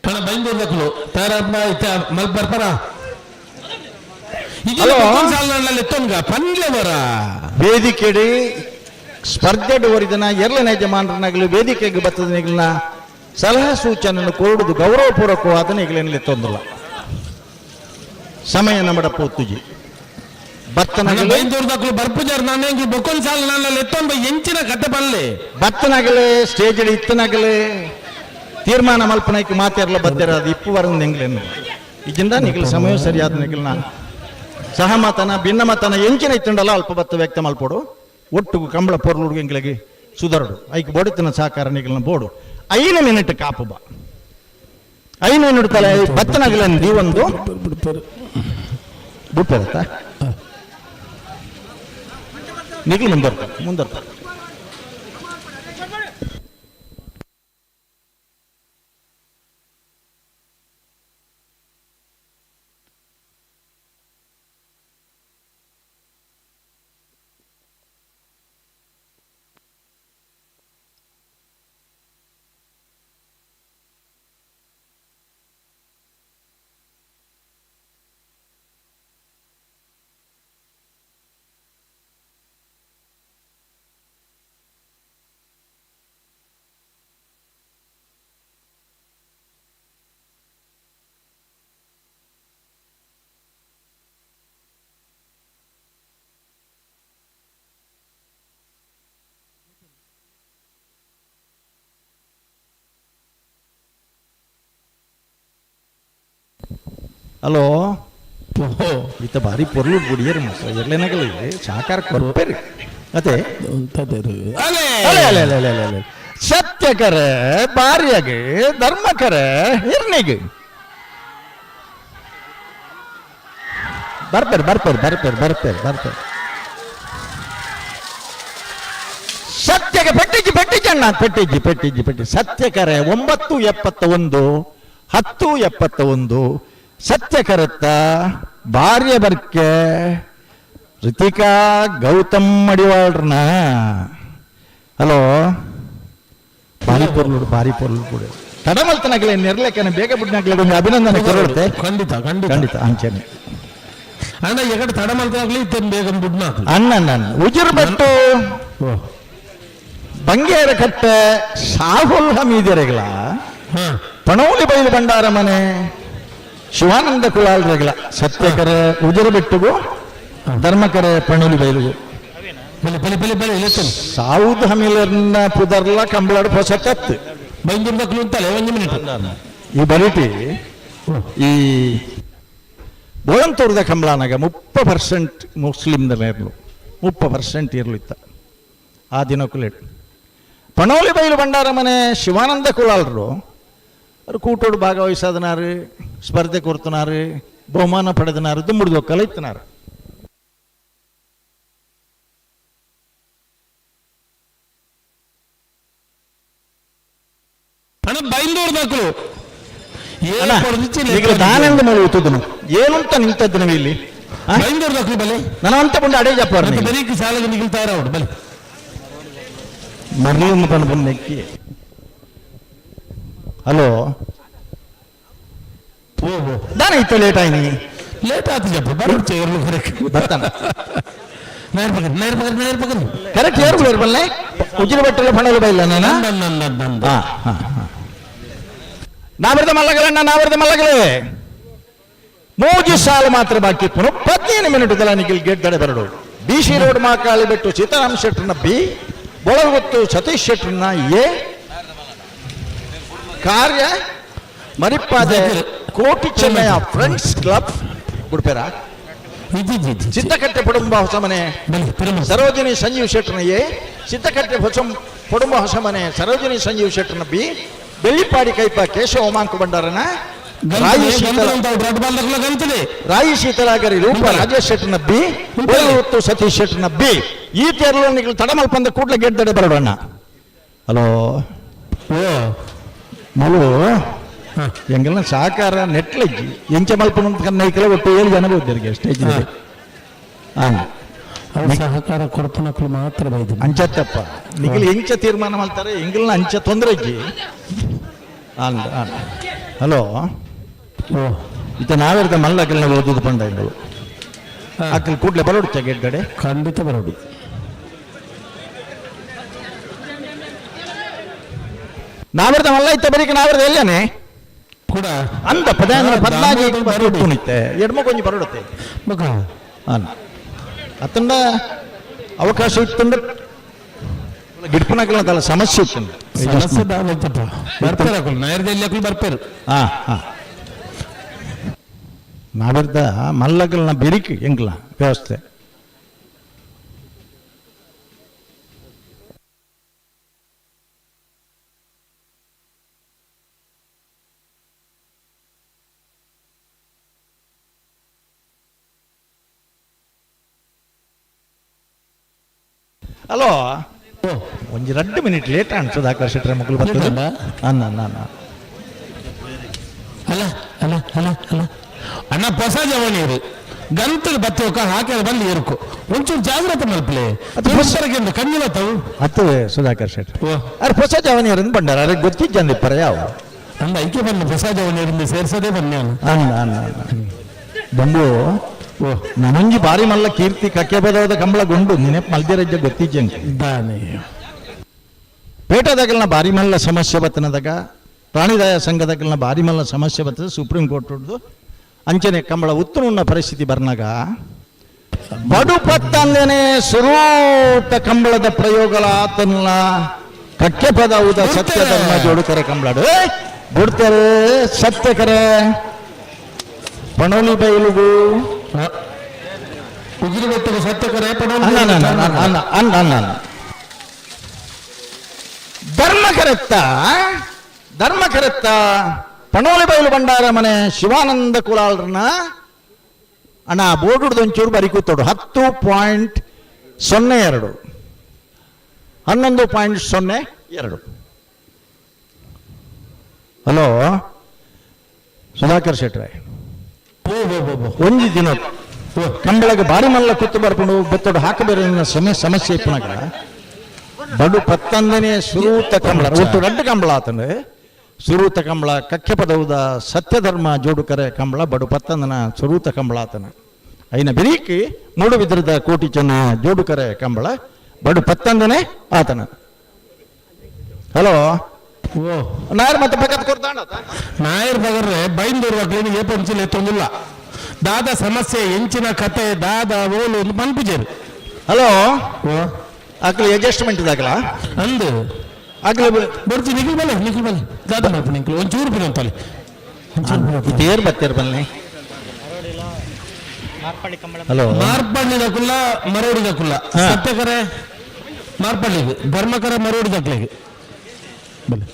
ಕಣ ಬೈಂದೂರ್ದಕ್ಕಲು ತಾರಪ್ಪ ಇತ್ತ ಮಲ್ ಬರ್ಪರ. ಹಲೋ. ಪನ್ಲೆ ಬರ ವೇದಿಕೆಡಿ ಸ್ಪರ್ಧೆಡು ಒರಿದನ ಎರಡನೇ ಯಜಮಾನರನಾಗಲಿ ವೇದಿಕೆಗೆ ಬತ್ತದ ನಿಗಲಿನ ಸಲಹೆ ಸೂಚನೆಯನ್ನು ಕೊಡುವುದು ಗೌರವಪೂರ್ವಕವಾದ ನಿಗಲಿನಲ್ಲಿ ತೊಂದಲ್ಲ. ಸಮಯ ನಮ್ಮಡ ಪೋತುಜಿ ಬತ್ತನಗಲಿ ಬೈಂದೂರ್ದಕ್ಕಲು ಬರ್ಪುಜಾರ್ ನಾನು ಹೆಂಗೆ ಬೊಕ್ಕೊಂದ್ ಸಾಲ ನನ್ನ ಎತ್ತೊಂದು ಎಂಚಿನ ಕತೆ ಪನ್ಲೆ. ಬತ್ತನಗಲೆ ಸ್ಟೇಜ್ ಇತ್ತನಗಲೆ ತೀರ್ಮಾನ ಮಲ್ಪನೈಕ್ ಮಾತೆರ್ಲ ಬತ್ತೆರ ಅದು ಇಪ್ಪು ವರಂದು ಎಂಗ್ಲೇನು ಇಜಿಂದ ನಿಗಲ ಸಮಯ ಸರಿಯಾದ ನಿಗಲ್ನ ಸಹಮತನ ಭಿನ್ನಮತನ ಎಂಚಿನ ಇತ್ತುಂಡಲ್ಲ ಅಲ್ಪ ಬತ್ತ ವ್ಯಕ್ತ ಮಲ್ಪೋಡು. ಒಟ್ಟು ಕಂಬಳ ಪೊರ್ಲುಡುಗ ಎಂಗ್ಲೆಗೆ ಸುಧಾರಡು ಐಕ್ ಬೋಡಿತನ ಸಹಕಾರ ನಿಗಲ್ನ ಬೋಡು 5 ಮಿನಿಟ್ ಕಾಪು ಬಾ 5 ಮಿನಿಟ್ ತಲೆ ಬತ್ತನಗಲ ದೀವೊಂದು ಬುಟ್ಟತ್ತ ನಿಗಲು ಮುಂದರ್ತ ಮುಂದರ್ತ. ಹಲೋ ಈತ ಭಾರಿ ಪೊರ್ಲು ಬುಡಿಯರು ಮಸ್ತ ಎರ್ಲೇನಾಗಲ್ಲ ಸಾಕಾರ ಕೊರ್ಪೇರಿ ಅದೇ ಅಲೆ ಅಲೆ ಅಲೆ ಅಲೆ ಅಲೆ ಅಲೆ ಸತ್ಯಕರೆ ಬಾರಿಯಾಗಿ ಧರ್ಮಕರೆ ಹಿರ್ನಿಗೆ ಬರ್ತಾರೆ ಬರ್ತಾರೆ ಬರ್ತಾರೆ ಬರ್ತಾರೆ ಬರ್ತಾರೆ ಸತ್ಯಕ್ಕೆ ಪೆಟ್ಟಿಜ್ಜಿ ಪೆಟ್ಟಿಜ್ಜಿ ಅಣ್ಣ ಪೆಟ್ಟಿಜ್ಜಿ ಪೆಟ್ಟಿಜ್ಜಿ ಪೆಟ್ಟಿ ಸತ್ಯಕರೆ 9:71 10:71 ಸತ್ಯಕರತ್ತ ಭಾರ್ಯ ಬರ್ಕೆ ರಿತಿಕಾ ಗೌತಮ್ ಮಡಿವಾಳ್ರನ. ಹಲೋ ಭಾರಿ ಪೊರ್ಲು ಭಾರಿ ಪೊರ್ಲು ಕೂಡ ತಡಮಲ್ತನಾಗಲೇ ನೆರ್ಲೆಕ್ಕನೆ ಬೇಗ ಬಿಡ್ನಾಗ್ಲೇ ಒಂದು ಅಭಿನಂದನೆ ಕೊರಡುತ್ತೆ. ಖಂಡಿತ ಖಂಡಿತ ಖಂಡಿತ ಅಂಚನೆ ಅಣ್ಣ ಎಗಡೆ ತಡಮಲ್ತನಾಗ್ಲಿ ಇತ್ತೇನು ಬೇಗ ಬುಡ್ನ ಅಣ್ಣ ಅಣ್ಣ ಉಜಿರು ಬೆಟ್ಟು ಬಂಗೇರ ಕಟ್ಟೆ ಸಾಹುಲ್ ಹಮೀದರೆಗಳ ಪಣೋಲಿ ಬೈಲು ಭಂಡಾರ ಮನೆ ಶಿವಾನಂದ ಕುಲಾಲ್ರೆಗಳ ಸತ್ಯಕರೆ ಉಜಿರು ಬೆಟ್ಟುಗು ಧರ್ಮಕರೆ ಪಣೋಲಿ ಬೈಲುಗು ಬಲೆ ಬಲೆ ಬಲೆ ಬಲೆ ಸಾವುದ್ ಹಮೀಲರ್ನ ಪುದರ್ಲ ಕಂಬಳಾಡು ಹೊಸ ಕತ್ತು ಬಂದಿರ್ಬೇಕು ಅಂತಲ್ಲ ಒಂದು ಮಿನಿಟ್. ಈ ಬರಿಟಿ ಈ ಬೋಳಂತೂರದ ಕಂಬಳನಾಗ 30% ಮುಸ್ಲಿಮ್ದಲ್ಲ ಇರಲು 30% ಇರಲು ಇತ್ತ ಆ ದಿನಕ್ಕುಲೇಟ್. ಪಣೋಲಿ ಬೈಲು ಭಂಡಾರ ಮನೆ ಶಿವಾನಂದ ಕುಲಾಲರು ಅವರು ಕೂಟೋಡು ಭಾಗವಹಿಸದನಾರು, ಸ್ಪರ್ಧೆ ಕೊಡ್ತನಾರು, ಬಹುಮಾನ ಪಡೆದನಾರು, ದುಮ್ಮುಡ್ದು ಇತ್ತನಾರು. ಅಣ್ಣ ಬೈಂದೂರು ದಾಖಲು ದಾನಂದ ಮೇಲೆ ಊತದನು ಏನಂತ ನಿಂತದ್ದು ನೀವು ಇಲ್ಲಿ ಬೈಂದೂರು ದಾಖಲು ಬಲೆ ನಾನು ಅಂತ ಬಂದು ಅಡೇ ಜಪ್ಪ ಬರೀ ಸಾಲದ ನಿಲ್ತಾ ಇರೋ ಬಲೆ ಮರಳಿಂದ ಬಂದು ಬಂದು ನೆಕ್ಕಿ. ಹಲೋ ದಾನ ಇತ್ತು ಲೇಟ್ ಆಯ್ನಿ ಲೇಟ್ ಆಯ್ತು ಜಪ್ಪ ಬರುತ್ತೆ ಬರ್ತಾನ ನೇರ್ ಪಕ್ಕ ಕರೆಕ್ಟ್ ಏರು ಬಲ್ಲೆ ಉಜ್ಜಿನ ಬಟ್ಟೆಲ್ಲ ಬಣ್ಣಲು ಬೈಲ್ಲ ನಾನು ನಾವರ್ದ ಮಲ್ಲಗಳಣ್ಣ ನಾವರ್ದ ಮಲ್ಲಗಳೇ ಮೂಜಿ ಸಾಲು ಮಾತ್ರ ಬಾಕಿ ಇತ್ತು 15 ಮಿನಿಟ್ ನಿಖಿಲ್ ಗೇಟ್ ದಡೆ ಬರಡು. ಬಿ ಸಿ ರೋಡ್ ಮಾಕಾಳಿ ಬಿಟ್ಟು ಸೀತಾರಾಮ್ ಶೆಟ್ಟರ್ನ ಬಿ, ಬೊಳಗುತ್ತು ಸತೀಶ್ ಶೆಟ್ಟರ್ನ ಎ, ಕಾರ್ಯ ಮರಿಪಾದೆ ಕೋಟಿ ಚೆನ್ನಯ್ಯ ಫ್ರೆಂಡ್ಸ್ ಕ್ಲಬ್ ಉಡುಪೇರ, ಸಿದ್ದಕಟ್ಟೆ ಪಡುಂಬ ಹೊಸಮನೆ ಸರೋಜಿನಿ ಸಂಜೀವ್ ಶೆಟ್ಟರ್ನ ಎ, ಸಿದ್ದಕಟ್ಟೆ ಹೊಸ ಪಡುಂಬ ಹೊಸಮನೆ ಸರೋಜಿನಿ ಸಂಜೀವ್ ಶೆಟ್ಟರ್ನ ಬಿ, ಬೆಳ್ಳಿಪಾಡಿ ಕೈಪ ಕೇಶವ ಉಮಾಂಕು ಭಂಡಾರನ, ರಾಯಿ ಶೀತಲಾಗರಿ ರೂಪ ರಾಜೇಶ್ ಶೆಟ್ಟರ್ನ ಬಿ, ಬೊಳಗುತ್ತು ಸತೀಶ್ ಶೆಟ್ಟರ್ನ ಬಿ. ಈ ತೇರ್ಲು ನೀವು ತಡಮಲ್ಪಂದ ಕೂಡ್ಲೆ ಗೇಟ್ ದಡೆ ಬರೋಣ. ಹಲೋ ಮಲು ಎಂಗೆಲ್ಲ ಸಹಕಾರ ನೆಟ್ಲಜ್ಜಿ ಎಂಚ ಮಲ್ಪನ ಕನ್ನೈಕಲ ಒಟ್ಟು 7 ಜನ ಹೋದ್ರಿಗೆ ಸ್ಟೇಜ್ ಸಹಕಾರ ಕೊಡ್ಪನಕ್ಲು ಮಾತ್ರ ಬೈದು ಅಂಚತ್ತಪ್ಪ ನಿಖಿಲ್ ಎಂಚ ತೀರ್ಮಾನ ಮಾಡ್ತಾರೆ ಎಂಗಲ್ನ ಅಂಚ ತೊಂದರೆ ಅಜ್ಜಿ. ಹಲೋ ಇತ್ತ ನಾವೆರ್ದ ಮಲ್ಲಕಲ್ನ ಓದುದು ಪಂಡ ಇಂಗಳು ಅಕ್ಕಲ್ ಕೂಡ್ಲೆ ಬರೋಡು ಗೇಟ್ ಕಡೆ ಖಂಡಿತ ಬರೋಡು. ನಾವೆರ್ದ ಮಲ್ಲ ಇತ್ತ ಬರೀಕ ನಾವೆರ್ದ ಎಲ್ಲನೇ ಕೂಡ ಅಂದ ಪದ ಪದ್ನಾಜಿ ಬರೋಡುತ್ತೆ ಎಡ್ಮ ಕೊಂಚ ಬರೋಡುತ್ತೆ ಅತ್ತಂಡ ಅವಕಾಶ ಇತ್ತಂಡ ಗಿಡ್ಪನಕಲ್ನ ಸಮಸ್ಯೆ ಇತ್ತು. ಸಮಸ್ಯೆ ಬರ್ತಾರೆ ನೈರ್ದಲ್ಲಿ ಬರ್ತಾರೆ. ಹಾಂ ಹಾಂ ನಾವೆರ್ದ ಮಲ್ಲಗಲ್ನ ಬೆರಿಕೆ ಎಂಗ್ಲ ವ್ಯವಸ್ಥೆ. ಹಲೋ ಒಂಜಿ 2 ಮಿನಿಟ್ ಲೇಟ್ ಆಂಡ್ ಸುಧಾಕರ್ ಶೆಟ್ಟರ ಮಕ್ಕಳು ಬರ್ತದೆ. ಅನ್ನ ಅನ್ನ ಅನ್ನ ಅಲ್ಲ ಅಲ್ಲ ಅಲ್ಲ ಅಲ್ಲ ಅಣ್ಣ ಹೊಸ ಜವಣಿಯರು ಗಂತದ ಬತ್ತೋಕ ಹಾಕಿ ಬಂದು ಏರ್ಕು ಒಂಚೂರು ಜಾಗ್ರತೆ ಮಲ್ಪಲೆ ಕಣ್ಣಿಲ್ಲ ತಾವು ಅತ್ತು ಸುಧಾಕರ್ ಶೆಟ್ಟರ್ ಅರೆ ಹೊಸ ಜವಣಿಯರಿಂದ ಬಂಡಾರ ಅರೆ ಗೊತ್ತಿದ್ದ ಪರ ಯಾವ ಅಂದ ಐಕೆ ಬನ್ನ ಹೊಸ ಜವಣಿಯರಿಂದ ಸೇರ್ಸೋದೇ ಬನ್ನಿ ಅಣ್ಣ ಅಣ್ಣ ಅಣ್ಣ ಬಂದು ನನಂಜಿ ಬಾರಿ ಮಲ್ಲ ಕೀರ್ತಿ ಕಕ್ಕೆ ಬದವಾದ ಕಂಬಳ ಗುಂಡು ನೆನಪು ಮಲ್ದಿರಜ್ಜ ಗೊತ್ತಿಜ್ಜಂಗೆ ಪೇಟದಾಗಲ್ನ ಬಾರಿ ಮಲ್ಲ ಸಮಸ್ಯೆ ಬತ್ತನದಾಗ ಪ್ರಾಣಿದಯ ಸಂಘದಾಗಲ್ನ ಬಾರಿ ಮಲ್ಲ ಸಮಸ್ಯೆ ಬರ್ತದೆ ಸುಪ್ರೀಂ ಕೋರ್ಟ್ ಹೊಡ್ದು ಅಂಚನೆ ಕಂಬಳ ಉತ್ತಮ ಪರಿಸ್ಥಿತಿ ಬರ್ನಾಗ ಬಡು ಪತ್ತಂದೇನೆ ಸುರೂತ ಕಂಬಳದ ಪ್ರಯೋಗಲ ಆತನ ಕಕ್ಕೆ ಪದ ಉದ ಸತ್ಯ ಧರ್ಮ ಜೋಡುಕರೆ ಕಂಬಳಡು ಬಿಡ್ತಾರೆ ಸತ್ಯಕರೆ ಪಣೋಲಿ ಬೈಲುಗು ಉಗಿರಿಬೆಟ್ಟುಗು ಸತ್ಯಕರೆ ಪಣೋಲಿ ಧರ್ಮ ಕರೆತ್ತ ಧರ್ಮ ಕರೆತ್ತ ಪಣೋಲಿ ಬೈಲು ಭಂಡಾರ ಮನೆ ಶಿವಾನಂದ ಕುಲಾಲ್ರನ್ನ ಅಣ್ಣ ಬೋರ್ಡುಡ್ದೊಂಚೂರು ಬರಿ ಕೂತೋಡು 10.02 11.02. ಹಲೋ ಸುಧಾಕರ್ ಶೆಟ್ರೆ, ಒಂಜಿ ದಿನ ಕಂಬಳಗೆ ಬಾರಿ ಮಲ್ಲ ಕೂತು ಬರ್ಕೊಂಡು ಬೆತ್ತೋಡು ಹಾಕಬೇರೆ ಸಮಸ್ಯೆ ಇಪ್ಪನಾಗ ಬಡು ಪತ್ತೊಂದನೇ ಸುರೂತ ಕಂಬಳ ಒಟ್ಟು ರಡ್ಡು ಕಂಬಳ ಆತಂದ್ರೆ ಸುರೂತ ಕಂಬಳ ಕಕ್ಕೆ ಪದವುದ ಸತ್ಯಧರ್ಮ ಜೋಡುಕರೆ ಕಂಬಳ ಬಡು ಪತ್ತಂದನ ಸುರೂತ ಕಂಬಳ ಆತನ ಐನ ಬಿರೀಕಿ ಮೂಡುಬಿದ್ರದ ಕೋಟಿ ಚೆನ್ನ ಜೋಡುಕರೆ ಕಂಬಳ ಬಡು ಪತ್ತಂದನೇ ಆತನ. ಹಲೋ ನಾಯರ್ ಮತ್ತೆ ಪಕ್ಕದ ಕೊಡ್ತಾಣ ನಾಯರ್ ಬಗರ್ರೆ ಬೈಂದೂರು ಮಕ್ಕಳಿಗೆ ಏಪಂಚಿಲ್ ಎತ್ತೊಂದಿಲ್ಲ ದಾದ ಸಮಸ್ಯೆ ಎಂಚಿನ ಕತೆ ದಾದ ಓಲು ಒಂದು ಮನ್ಪುಜೇರು. ಹಲೋ ಅಕ್ಲು ಅಡ್ಜಸ್ಟ್ಮೆಂಟ್ ಇದಾಗಲ ಅಂದು ಅಕ್ಲು ಬರ್ತಿ ನಿಖಿಲ್ ಬಲೆ ನಿಖಿಲ್ ಬಲೆ ದಾದ ಮಾಡ್ತೀನಿ ನಿಖಿಲ್ ಒಂಚೂರು ಬಿಡು ಅಂತಲ್ಲಿ ತೇರ್ ಬತ್ತೇರ್ ಬನ್ನಿ. ಹಲೋ ಮಾರ್ಪಳ್ಳಿ ದಕುಲ್ಲ ಮರೋಡಿ ದಕುಲ್ಲ ಸತ್ಯಕರೆ ಮಾರ್ಪಳ್ಳಿಗೆ ಧರ್ಮಕರ ಮರೋಡಿ ದಕ್ಲಿಗೆ ಬಲೆ.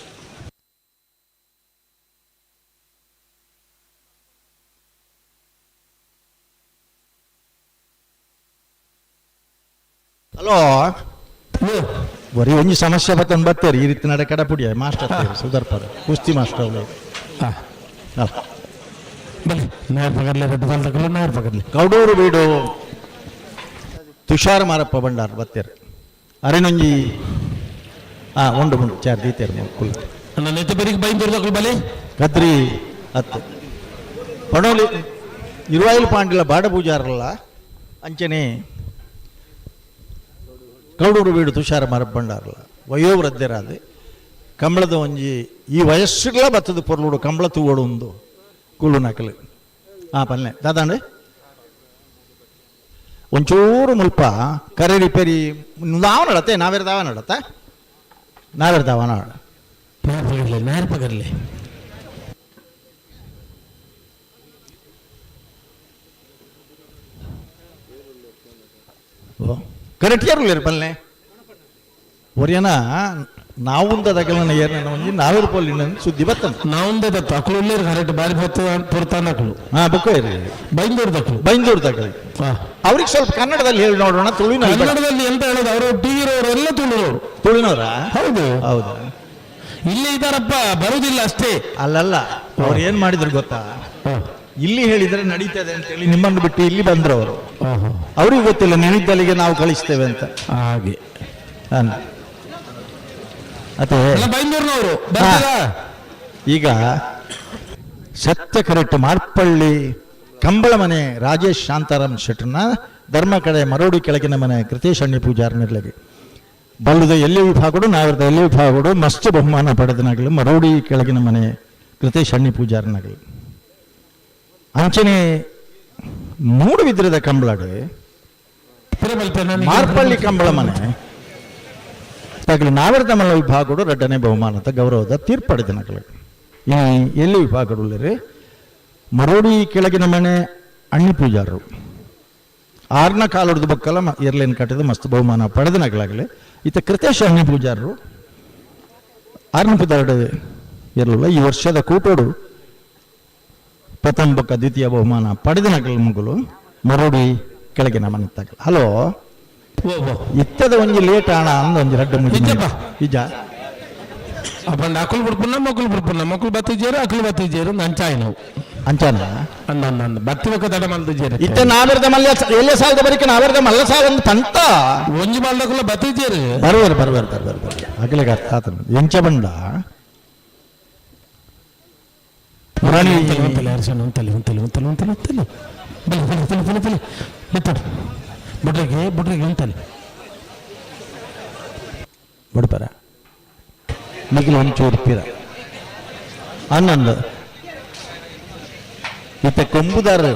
ಹಲೋ ಬರೀ ಒಂಜಿ ಸಮಸ್ಯೆ ಬತ್ತೊಂದು ಬತ್ತೇರಿ ಈ ರೀತಿ ನಡೆ ಕಡಪುಡಿಯ ಮಾಸ್ಟರ್ ಸುಧರ್ಪದ ಕುಸ್ತಿ ಮಾಸ್ಟರ್ ಅವರು. ಬಲೆ ನಾಯರ್ ಪಗರ್ಲೆ ರೆಡ್ಡು ಬಾಲ್ ನಾಯರ್ ಪಗರ್ಲೆ. ಕೌಡೂರು ಬೀಡು ತುಷಾರ್ ಮಾರಪ್ಪ ಭಂಡಾರ್ ಬತ್ತೇರು ಅರಿನೊಂಜಿ ಉಂಡು ಉಂಡು ಚಾರ್ ದೀತೇರು ಕುಲ್ ನನ್ನ ನೆತ್ತ ಬೆರಿಗೆ ಬೈಂದೂರು ದಕುಲ್ ಬಲೆ ಕದ್ರಿ ಹತ್ತು ಪಣೋಲಿ ಇರುವಾಯಿಲ್ ಪಾಂಡಿಲ ಬಾಡ ಪೂಜಾರಲ್ಲ ಅಂಚನೆ ಕೌಡೂರು ಬೀಡು ತುಷಾರ ಮಾರಪ್ಪ ಭಂಡಾರಲ್ಲ ವಯೋವೃದ್ಧರಾದ ಕಂಬಳದ ಒಂಜಿ ಈ ವಯಸ್ಸುಗಳ ಬತ್ತದ ಪೊರ್ಲುಡು ಕಂಬಳ ತೂವಡು ಒಂದು ಕೂಲು ನಕಲು ಪಲ್ಲೆ ದಾದಾಂಡೆ ಒಂಚೂರು ಮುಲ್ಪ ಕರೆ ರಿಪೇರಿ ದಾವ ನಡತ್ತೆ ನಾವೇರ್ ದಾವ ನಡತ್ತ ನಾವೇರ್ ದಾವ ನಾಡ ನಾಯರ್ ಪಗರ್ಲೆ ನಾಯರ್ ಪಗರ್ಲೆ. ಕರೆಕ್ಟ್ ಯಾರು ಪಲ್ಲೆ ಒರಿಯನ ನಾವುಂದದಗಲನ ಏರ್ನ ಒಂಜಿ ನಾವೇರ್ ಪೋಲಿನ ಸುದ್ದಿ ಬತ್ತನ ನಾವುಂದದ ಅಕುಲು ಉಳ್ಳೇರು ಕರೆಕ್ಟ್ ಬಾರಿ ಹೊತ್ತು ಪೊರ್ತಾನ ಅಕುಲು ಬುಕ್ಕ ಇರಿ ಬೈಂದೂರು ದಕುಲು ಬೈಂದೂರು ದಕಲು ಅವ್ರಿಗೆ ಸ್ವಲ್ಪ ಕನ್ನಡದಲ್ಲಿ ಹೇಳಿ ನೋಡೋಣ. ತುಳುವಿನ ಕನ್ನಡದಲ್ಲಿ ಎಂತ ಹೇಳೋದು, ಅವರು ಟಿವಿ ಇರೋರು ಎಲ್ಲ ತುಳುನವರು. ತುಳುನವರ? ಹೌದು ಹೌದು, ಇಲ್ಲಿ ಇದ್ದಾರಪ್ಪ, ಬರುವುದಿಲ್ಲ ಅಷ್ಟೇ. ಅಲ್ಲಲ್ಲ, ಅವ್ರು ಏನ್ ಮಾಡಿದ್ರು ಗೊತ್ತಾ, ಇಲ್ಲಿ ಹೇಳಿದ್ರೆ ನಡೀತದೆ ಅಂತ ಹೇಳಿ ನಿಮ್ಮನ್ನು ಬಿಟ್ಟು ಇಲ್ಲಿ ಬಂದ್ರು ಅವರು. ಅವ್ರಿಗೆ ಗೊತ್ತಿಲ್ಲ ನೆನಿದ್ದಲ್ಲಿಗೆ ನಾವು ಕಳಿಸ್ತೇವೆ ಅಂತ. ಹಾಗೆ ಅದೇ ಬೈಂದೂರಿನವರು. ಈಗ ಸತ್ಯ ಕರೆಕ್ಟ್ ಮಾರ್ಪಳ್ಳಿ ಕಂಬಳ ಮನೆ ರಾಜೇಶ್ ಶಾಂತಾರಾಮ್ ಶೆಟ್ಟರ್ನ ಧರ್ಮ ಕಡೆ ಮರೋಡಿ ಕೆಳಗಿನ ಮನೆ ಕೃತೇಶ್ ಅಣ್ಣಿ ಪೂಜಾರ್ನಿರ್ಲಗೆ ಬಲ್ಲದ ಎಲ್ಲಿ ವಿಭಾಗಡು ನಾವಿರದ ಎಲ್ಲಿ ವಿಭಾಗಡು ಮಸ್ತ್ ಬಹುಮಾನ ಪಡೆದನಾಗಲಿ ಮರೋಡಿ ಕೆಳಗಿನ ಮನೆ ಕೃತೇಶ್ ಅಣ್ಣಿ ಪೂಜಾರ್ನಾಗಲಿ. ಅಂಚನೆ ಮೂಡುಬಿದ್ರದ ಕಂಬಳಡು ಮಾರ್ಪಳ್ಳಿ ಕಂಬಳ ಮನೆ ತಗಲಿ ನಾವಿರದ ಮಲ್ಲ ವಿಭಾಗಡು ರಡ್ಡನೆ ಬಹುಮಾನದ ಗೌರವದ ತೀರ್ಪಡೆದನಗಲಿ. ಈ ಎಲ್ಲಿ ವಿಭಾಗಡುಳ್ಳರಿ ಮರೋಡಿ ಕೆಳಗಿನ ಮನೆ ಅಣ್ಣಿ ಪೂಜಾರರು ಆರ್ನ ಕಾಲೊಡ್ದು ಬಕ್ಕಲ ಏರ್ಲೈನ್ ಕಟ್ಟಿದ ಮಸ್ತ್ ಬಹುಮಾನ ಪಡೆದನಗಲಾಗಲಿ. ಈತ ಕೃತೇಶ್ ಅಣ್ಣಿ ಪೂಜಾರರು ಆರ್ನ ಪೂಜಾರಡು ಇರಲಿಲ್ಲ. ಈ ವರ್ಷದ ಕೂಟೋಡು ಪ್ರಥಮ ಬೊಕ್ಕ ದ್ವಿತೀಯ ಬಹುಮಾನ ಪಡೆದನಗಲ ಮಗಳು ಮರೋಡಿ ಕೆಳಗಿನ ಮನೆ ತಗಲ. ಹಲೋ ಇತ್ತದ ಒಂಜಿ ಲೇಟ್ ಆಣ ಅಂದ ಒಂಜಿ ರಡ್ಡು ಮುಜಿ ನಿಜ ಅಪ್ಪಂಡ ಅಕುಲು ಬಿಡ್ಪುನ ಮಕ್ಕಳು ಬಿಡ್ಪುನ ಮಕ್ಕಳು ಬತ್ತಿಜೇರು ಅಕುಲು ಬತ್ತಿಜೇರು ಅಂಚಾಯ್ ನಾವು ಅಂಚಾನ ಅಂದ ಅಂದ ಅಂದ ಬತ್ತಿ ಬೊಕ್ಕ ದಡ ಮಲ್ದಿಜೇರು ಇತ್ತ ನಾವೆರ್ದ ಮಲ್ಲ ಎಲ್ಲೆ ಸಾಲದ ಬರಿಕೆ ನಾವೆರ್ದ ಮಲ್ಲ ಸಾಲ ಒಂದು ಪಂತ ಒಂಜಿ ಮಲ್ಲಕುಲ ಬತ್ತಿಜೇರು ಬರುವರು ಬರುವರು ಬರುವರು ಬರುವರು ಅಗಲಿಗೆ ಅರ್ಥ ಆತನ ಎಂಚ ಬಂಡ ಪುರಾಣಿ ಒಂತಲೆ ಅರಸನ ಒಂತಲೆ ಒಂತಲೆ ಒಂತಲೆ ಒಂತಲೆ ಒಂತಲೆ ಬಲೆ ಬಲೆ ಬಲೆ ಬಲೆ ಬಲೆ ಮಿತ್ತಡು ಬುಡ್ರಿಗೆ ಬುಡ್ರಿಗೆ ಒಂತಲೆ ಬಡ್ಪರ ನಿಖಿಲ್ ಒಂಚೂರು ಪಿರ ಅನ್ನಂದು ಇತ್ತ ಕೊಂಬುದಾರರು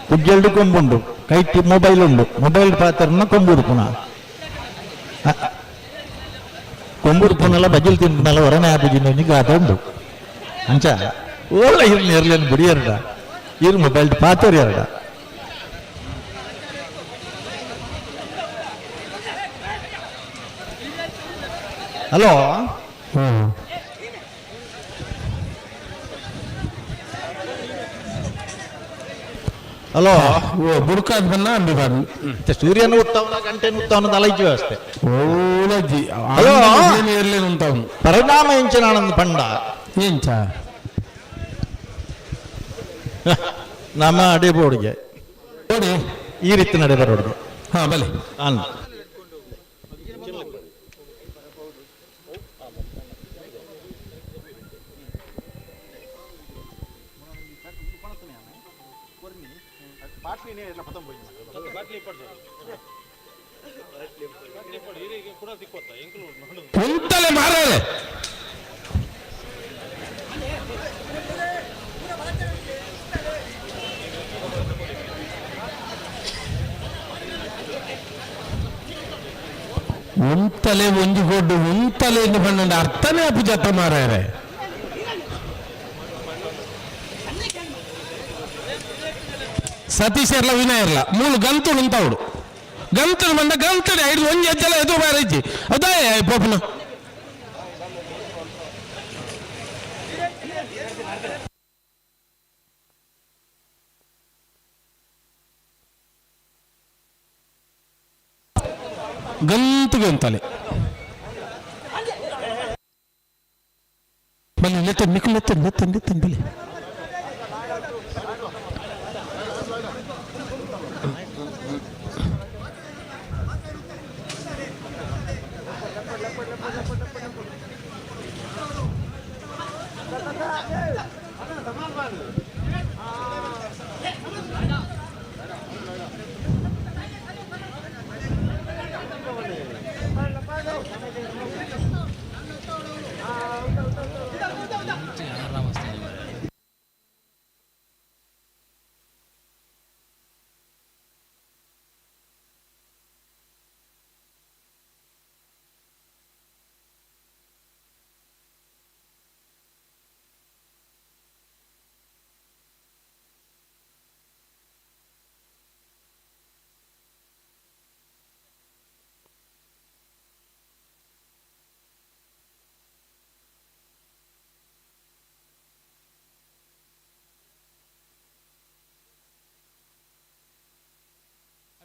ಕುಡ್ಜಲ್ಡು ಕೊಂಬುಂಡು ಕೈಟಿ ಮೊಬೈಲ್ ಉಂಡು ಮೊಬೈಲ್ ಪಾತ್ರನ ಕೊಂಬುರು ಪುನಃ ಕೊಂಬುರು ಪುನಲ್ಲ ಬಜಿಲ್ ತಿನ್ಪುನಲ್ಲ ಹೊರನೆ ಆಪುಜಿನ ಒಂಜಿ ಗಾತ ಉಂಡು ಅಂಚ ಓಲ ಇರ್ಲಿ ಇರ್ಲಿ ಬಿಡಿಯರ್ಡ ಇರ್ ಮೊಬೈಲ್ ಪಾತೇರಿ ಎರಡ. ಹಲೋ ಹಲೋ ಬುಡ್ಕಾದ್ ಬನ್ನ ಅಂಬಿ ಬಾರ್ದು. ಸೂರ್ಯನ ಉತ್ತವನ ಗಂಟೆನ ಉತ್ತವನ ಅಲೈಜಿ ವ್ಯವಸ್ಥೆ. ಓಲಜ್ಜಿ ಹಲೋ ಇರ್ಲಿ ಉಂಟವನು. ಪರಿಣಾಮ ಎಂಚಿನ ಆನಂದ ಪಂಡ ಎಂಚ ನಮ್ಮ ಅಡೆ ಬೋರ್ಡ್ಗೆ ನೋಡಿ ಈ ರೀತಿ ನಡೆ ಬರೋಡ್ಗೆ. ಹಾ ಬಲೆ ಅನ್ ಕುಂತಲೆ ಮಾರಾರೆ. ಉಂತಲೆ ಒಂಜಿ ಕೊಡ್ಡು ಉಂತಲೆ ಪಂಡ ಅರ್ಥನೇ ಅಪುಜತ್ತ ಮಾರಾರೆ. ಸತೀಶ್ ಇರ್ಲ ವಿನಯ ಇರ್ಲ ಮೂಲು ಗಂತುಡು ಉಂತಾవుಡು ಗಂತುಡು ಬಂದ ಗಂತುಡು ಐದು ಒಂಜಿ ಹೆಜ್ಜೆಲ್ಲ ಎದು ಬಾರಜ್ಜಿ ಅದೇ ಪೋಪನ ಗಂತುಗೆ ಅಂತಲೆ ಬನ್ನಿ ಲೆತ್ತನ್ ನಿಕ್ಕು ಲೆತ್ತನ್ ಲೆತ್ತನ್ ಲೆತ್ತನ್ ಬಲಿ.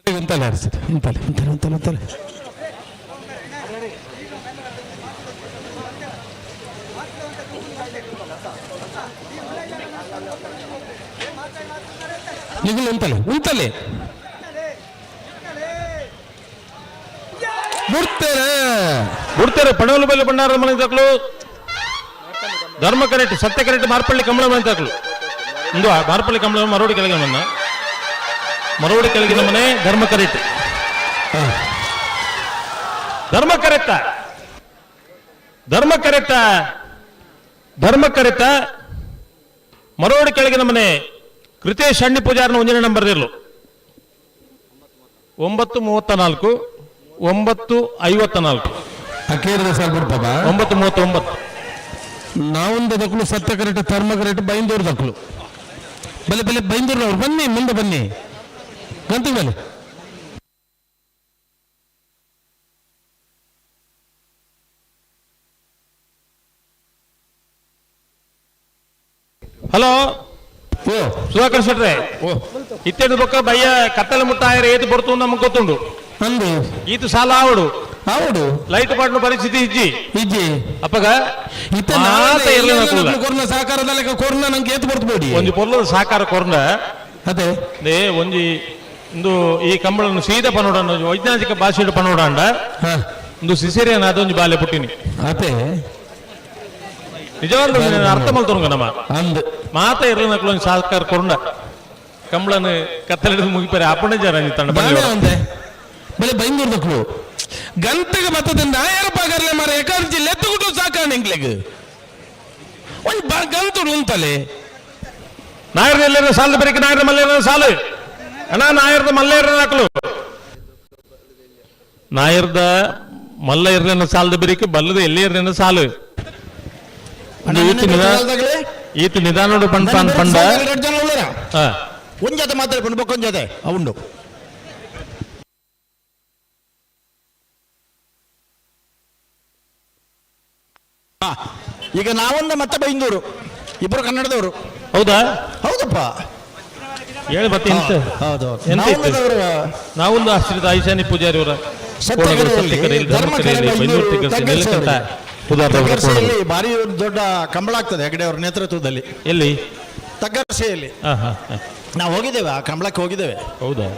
ಉಂತಲೆ ಆಡಿಸಿದೆ ಉಂತಲೆ ಉಂತಲೆ ಉಂತಲೆ ಉಂತಲೆ ನಿಗುಲು ಉಂತಲೆ ಉಂತಲೆ ಬಿಡ್ತೇನೆ ಬಿಡ್ತೇನೆ. ಪಣವಲು ಬೈಲು ಭಂಡಾರದ ಮನೆ ತಕ್ಕಲು ಧರ್ಮ ಕರೆಕ್ಟ್ ಸತ್ಯ ಕರೆಕ್ಟ್ ಮಾರ್ಪಳ್ಳಿ ಕಮಲ ಮನೆ ತಕ್ಕಲು ಇಂದು ಮಾರ್ಪಳ್ಳಿ ಕಮಲ ಮರೋಡಿ ಕೆಳಗೆ ಮನ್ನ ಮರೋಡಿ ಕೆಳಗಿನ ಮನೆ ಧರ್ಮ ಕರೆಕ್ಟ್ ಧರ್ಮ ಕರೆಕ್ಟ ಧರ್ಮ ಕರೆಕ್ಟ ಧರ್ಮ ಕರೆಕ್ಟ ಮರೋಡಿ ಕೆಳಗಿನ ಮನೆ ಕೃತೇಶ್ ಹಣ್ಣಿ ಪೂಜಾರನ ಒಂದನೇ ನಂಬರ್ ಇರಲು 9:34 9:54 ಅಕೇರದ ಸರ್ ಬಿಡ್ತದ 9:39 ನಾವೊಂದು ದಕ್ಕಲು ಸತ್ಯ ಕರೆಕ್ಟ್ ಧರ್ಮ ಕರೆಕ್ಟ್ ಬೈಂದೂರು ದಕ್ಕಲು ಬಲೆ ಬಲೆ ಬೈಂದೂರ್ನವ್ರು ಬನ್ನಿ ಮುಂದೆ ಬನ್ನಿ ಗಂತಿಗೆ ಬನ್ನಿ. ಹಲೋ ಓ ಸುಧಾಕರ್ ಶೆಟ್ರೆ ಇತ್ತೆಡು ಬೊಕ್ಕ ಬಯ್ಯ ಕತ್ತಲೆ ಮುಟ್ಟಾಯರ ಏತು ಬರ್ತು ನಮಗೆ ಗೊತ್ತುಂಡು ಅಂದು ಈತು ಸಾಲ ಆವಡು ಆವಡು ಲೈಟ್ ಪಾಡ್ನ ಪರಿಸ್ಥಿತಿ ಇಜ್ಜಿ ಇಜ್ಜಿ ಅಪ್ಪಗ ಇತ್ತ ಮಾತ ಎಲ್ಲ ಕೊರ್ನ ಸಹಕಾರದಲ್ಲಿ ಕೊರ್ನ ನಂಗೆ ಏತು ಬರ್ತು ಬೋಡಿ ಒಂಜಿ ಪೊರ್ಲದ ಸಹಕಾರ ಕೊರ್ನ ಅದೇ they ಒಂಜಿ ಇಂದು ಈ ಕಂಬಳನ್ನು ಸೀದಾ ಪನೋಡ ವೈಜ್ಞಾನಿಕ ಭಾಷೆಡು ಪನೋಡಾಂಡ ಒಂದು ಸಿಸೇರಿಯನ್ ಅದೊಂಜಿ ಬಾಲೆ ಪುಟ್ಟಿನಿ ಅದೇ ನಿಜವಾಗ್ಲೂ ಅರ್ಥ ಮಲ್ತೊಂಗ ನಮ್ಮ ಅಂದ್ ಮಾತ ಇರಲಿ ನಕ್ಲು ಒಂಜಿ ಸಹಕಾರ ಕೊರ್ನ ಕಂಬಳನ್ನು ಕತ್ತಲಿಡಿದು ಮುಗಿಪರೆ ಅಪ್ಪಣೆ ಜನ ತಂಡ ಅಂದೆ ಬಲೆ ಬೈಂದೂರು ದಕ್ಕಲು ಗಂಟೆಗೆ ಬತ್ತದಿಂದ ಯಾರಪ್ಪ ಮಾರ ಎಕಾರ್ಜಿ ಲೆತ್ತುಗುಟ್ಟು ಸಾಕಾಣ ಇಂಗ್ಲಿಗ್ ಒಂದು ಗಂತುಡು ಉಂತಲೆ ನಾಯರ್ದ ಎಲ್ಲರ ಸಾಲದ ಬರೀಕೆ ನಾಯರ್ದ ಮಲ್ಲೇರ ಸಾಲು ಅಣ್ಣ ನಾಯರ್ದ ಮಲ್ಲೇರ ಹಾಕಲು ನಾಯರ್ದ ಮಲ್ಲ ಇರ್ನ ಸಾಲದ ಬರೀಕೆ ಬಲ್ಲದ ಎಲ್ಲಿ ಇರ್ನ ಸಾಲು ಈತ ನಿಧಾನೋಡು ಪಂಡ ಪಂಡ ಎರಡು ಜನ ಉಳ್ಳೇರ ಒಂಜತೆ ಮಾತಾಡ್ಕೊಂಡು ಬೊಕ್ಕೊಂಜತೆ ಉಂಡು. ಈಗ ನಾವೊಂದು ಮತ್ತೆ ಬೈಂದೂರು, ಇಬ್ಬರು ಕನ್ನಡದವರು. ಹೌದಾ? ಹೌದಪ್ಪ. ಹೇಳಿ ಮತ್ತೆ ಎಂತ? ಹೌದು. ಎಂತ ಇತ್ತು? ನಾವೊಂದು ಆಶ್ರಿತ ಐಶಾನಿ ಪೂಜಾರಿ ಅವರ ಭಾರಿ ದೊಡ್ಡ ಕಂಬಳ ಆಗ್ತದೆ ಹೆಗಡೆ ಅವರ ನೇತೃತ್ವದಲ್ಲಿ. ಎಲ್ಲಿ? ತಗ್ಗರ್ಸೆಯಲ್ಲಿ. ನಾವು ಹೋಗಿದ್ದೇವೆ, ಆ ಕಂಬಳಕ್ಕೆ ಹೋಗಿದ್ದೇವೆ. ಹೌದಾ?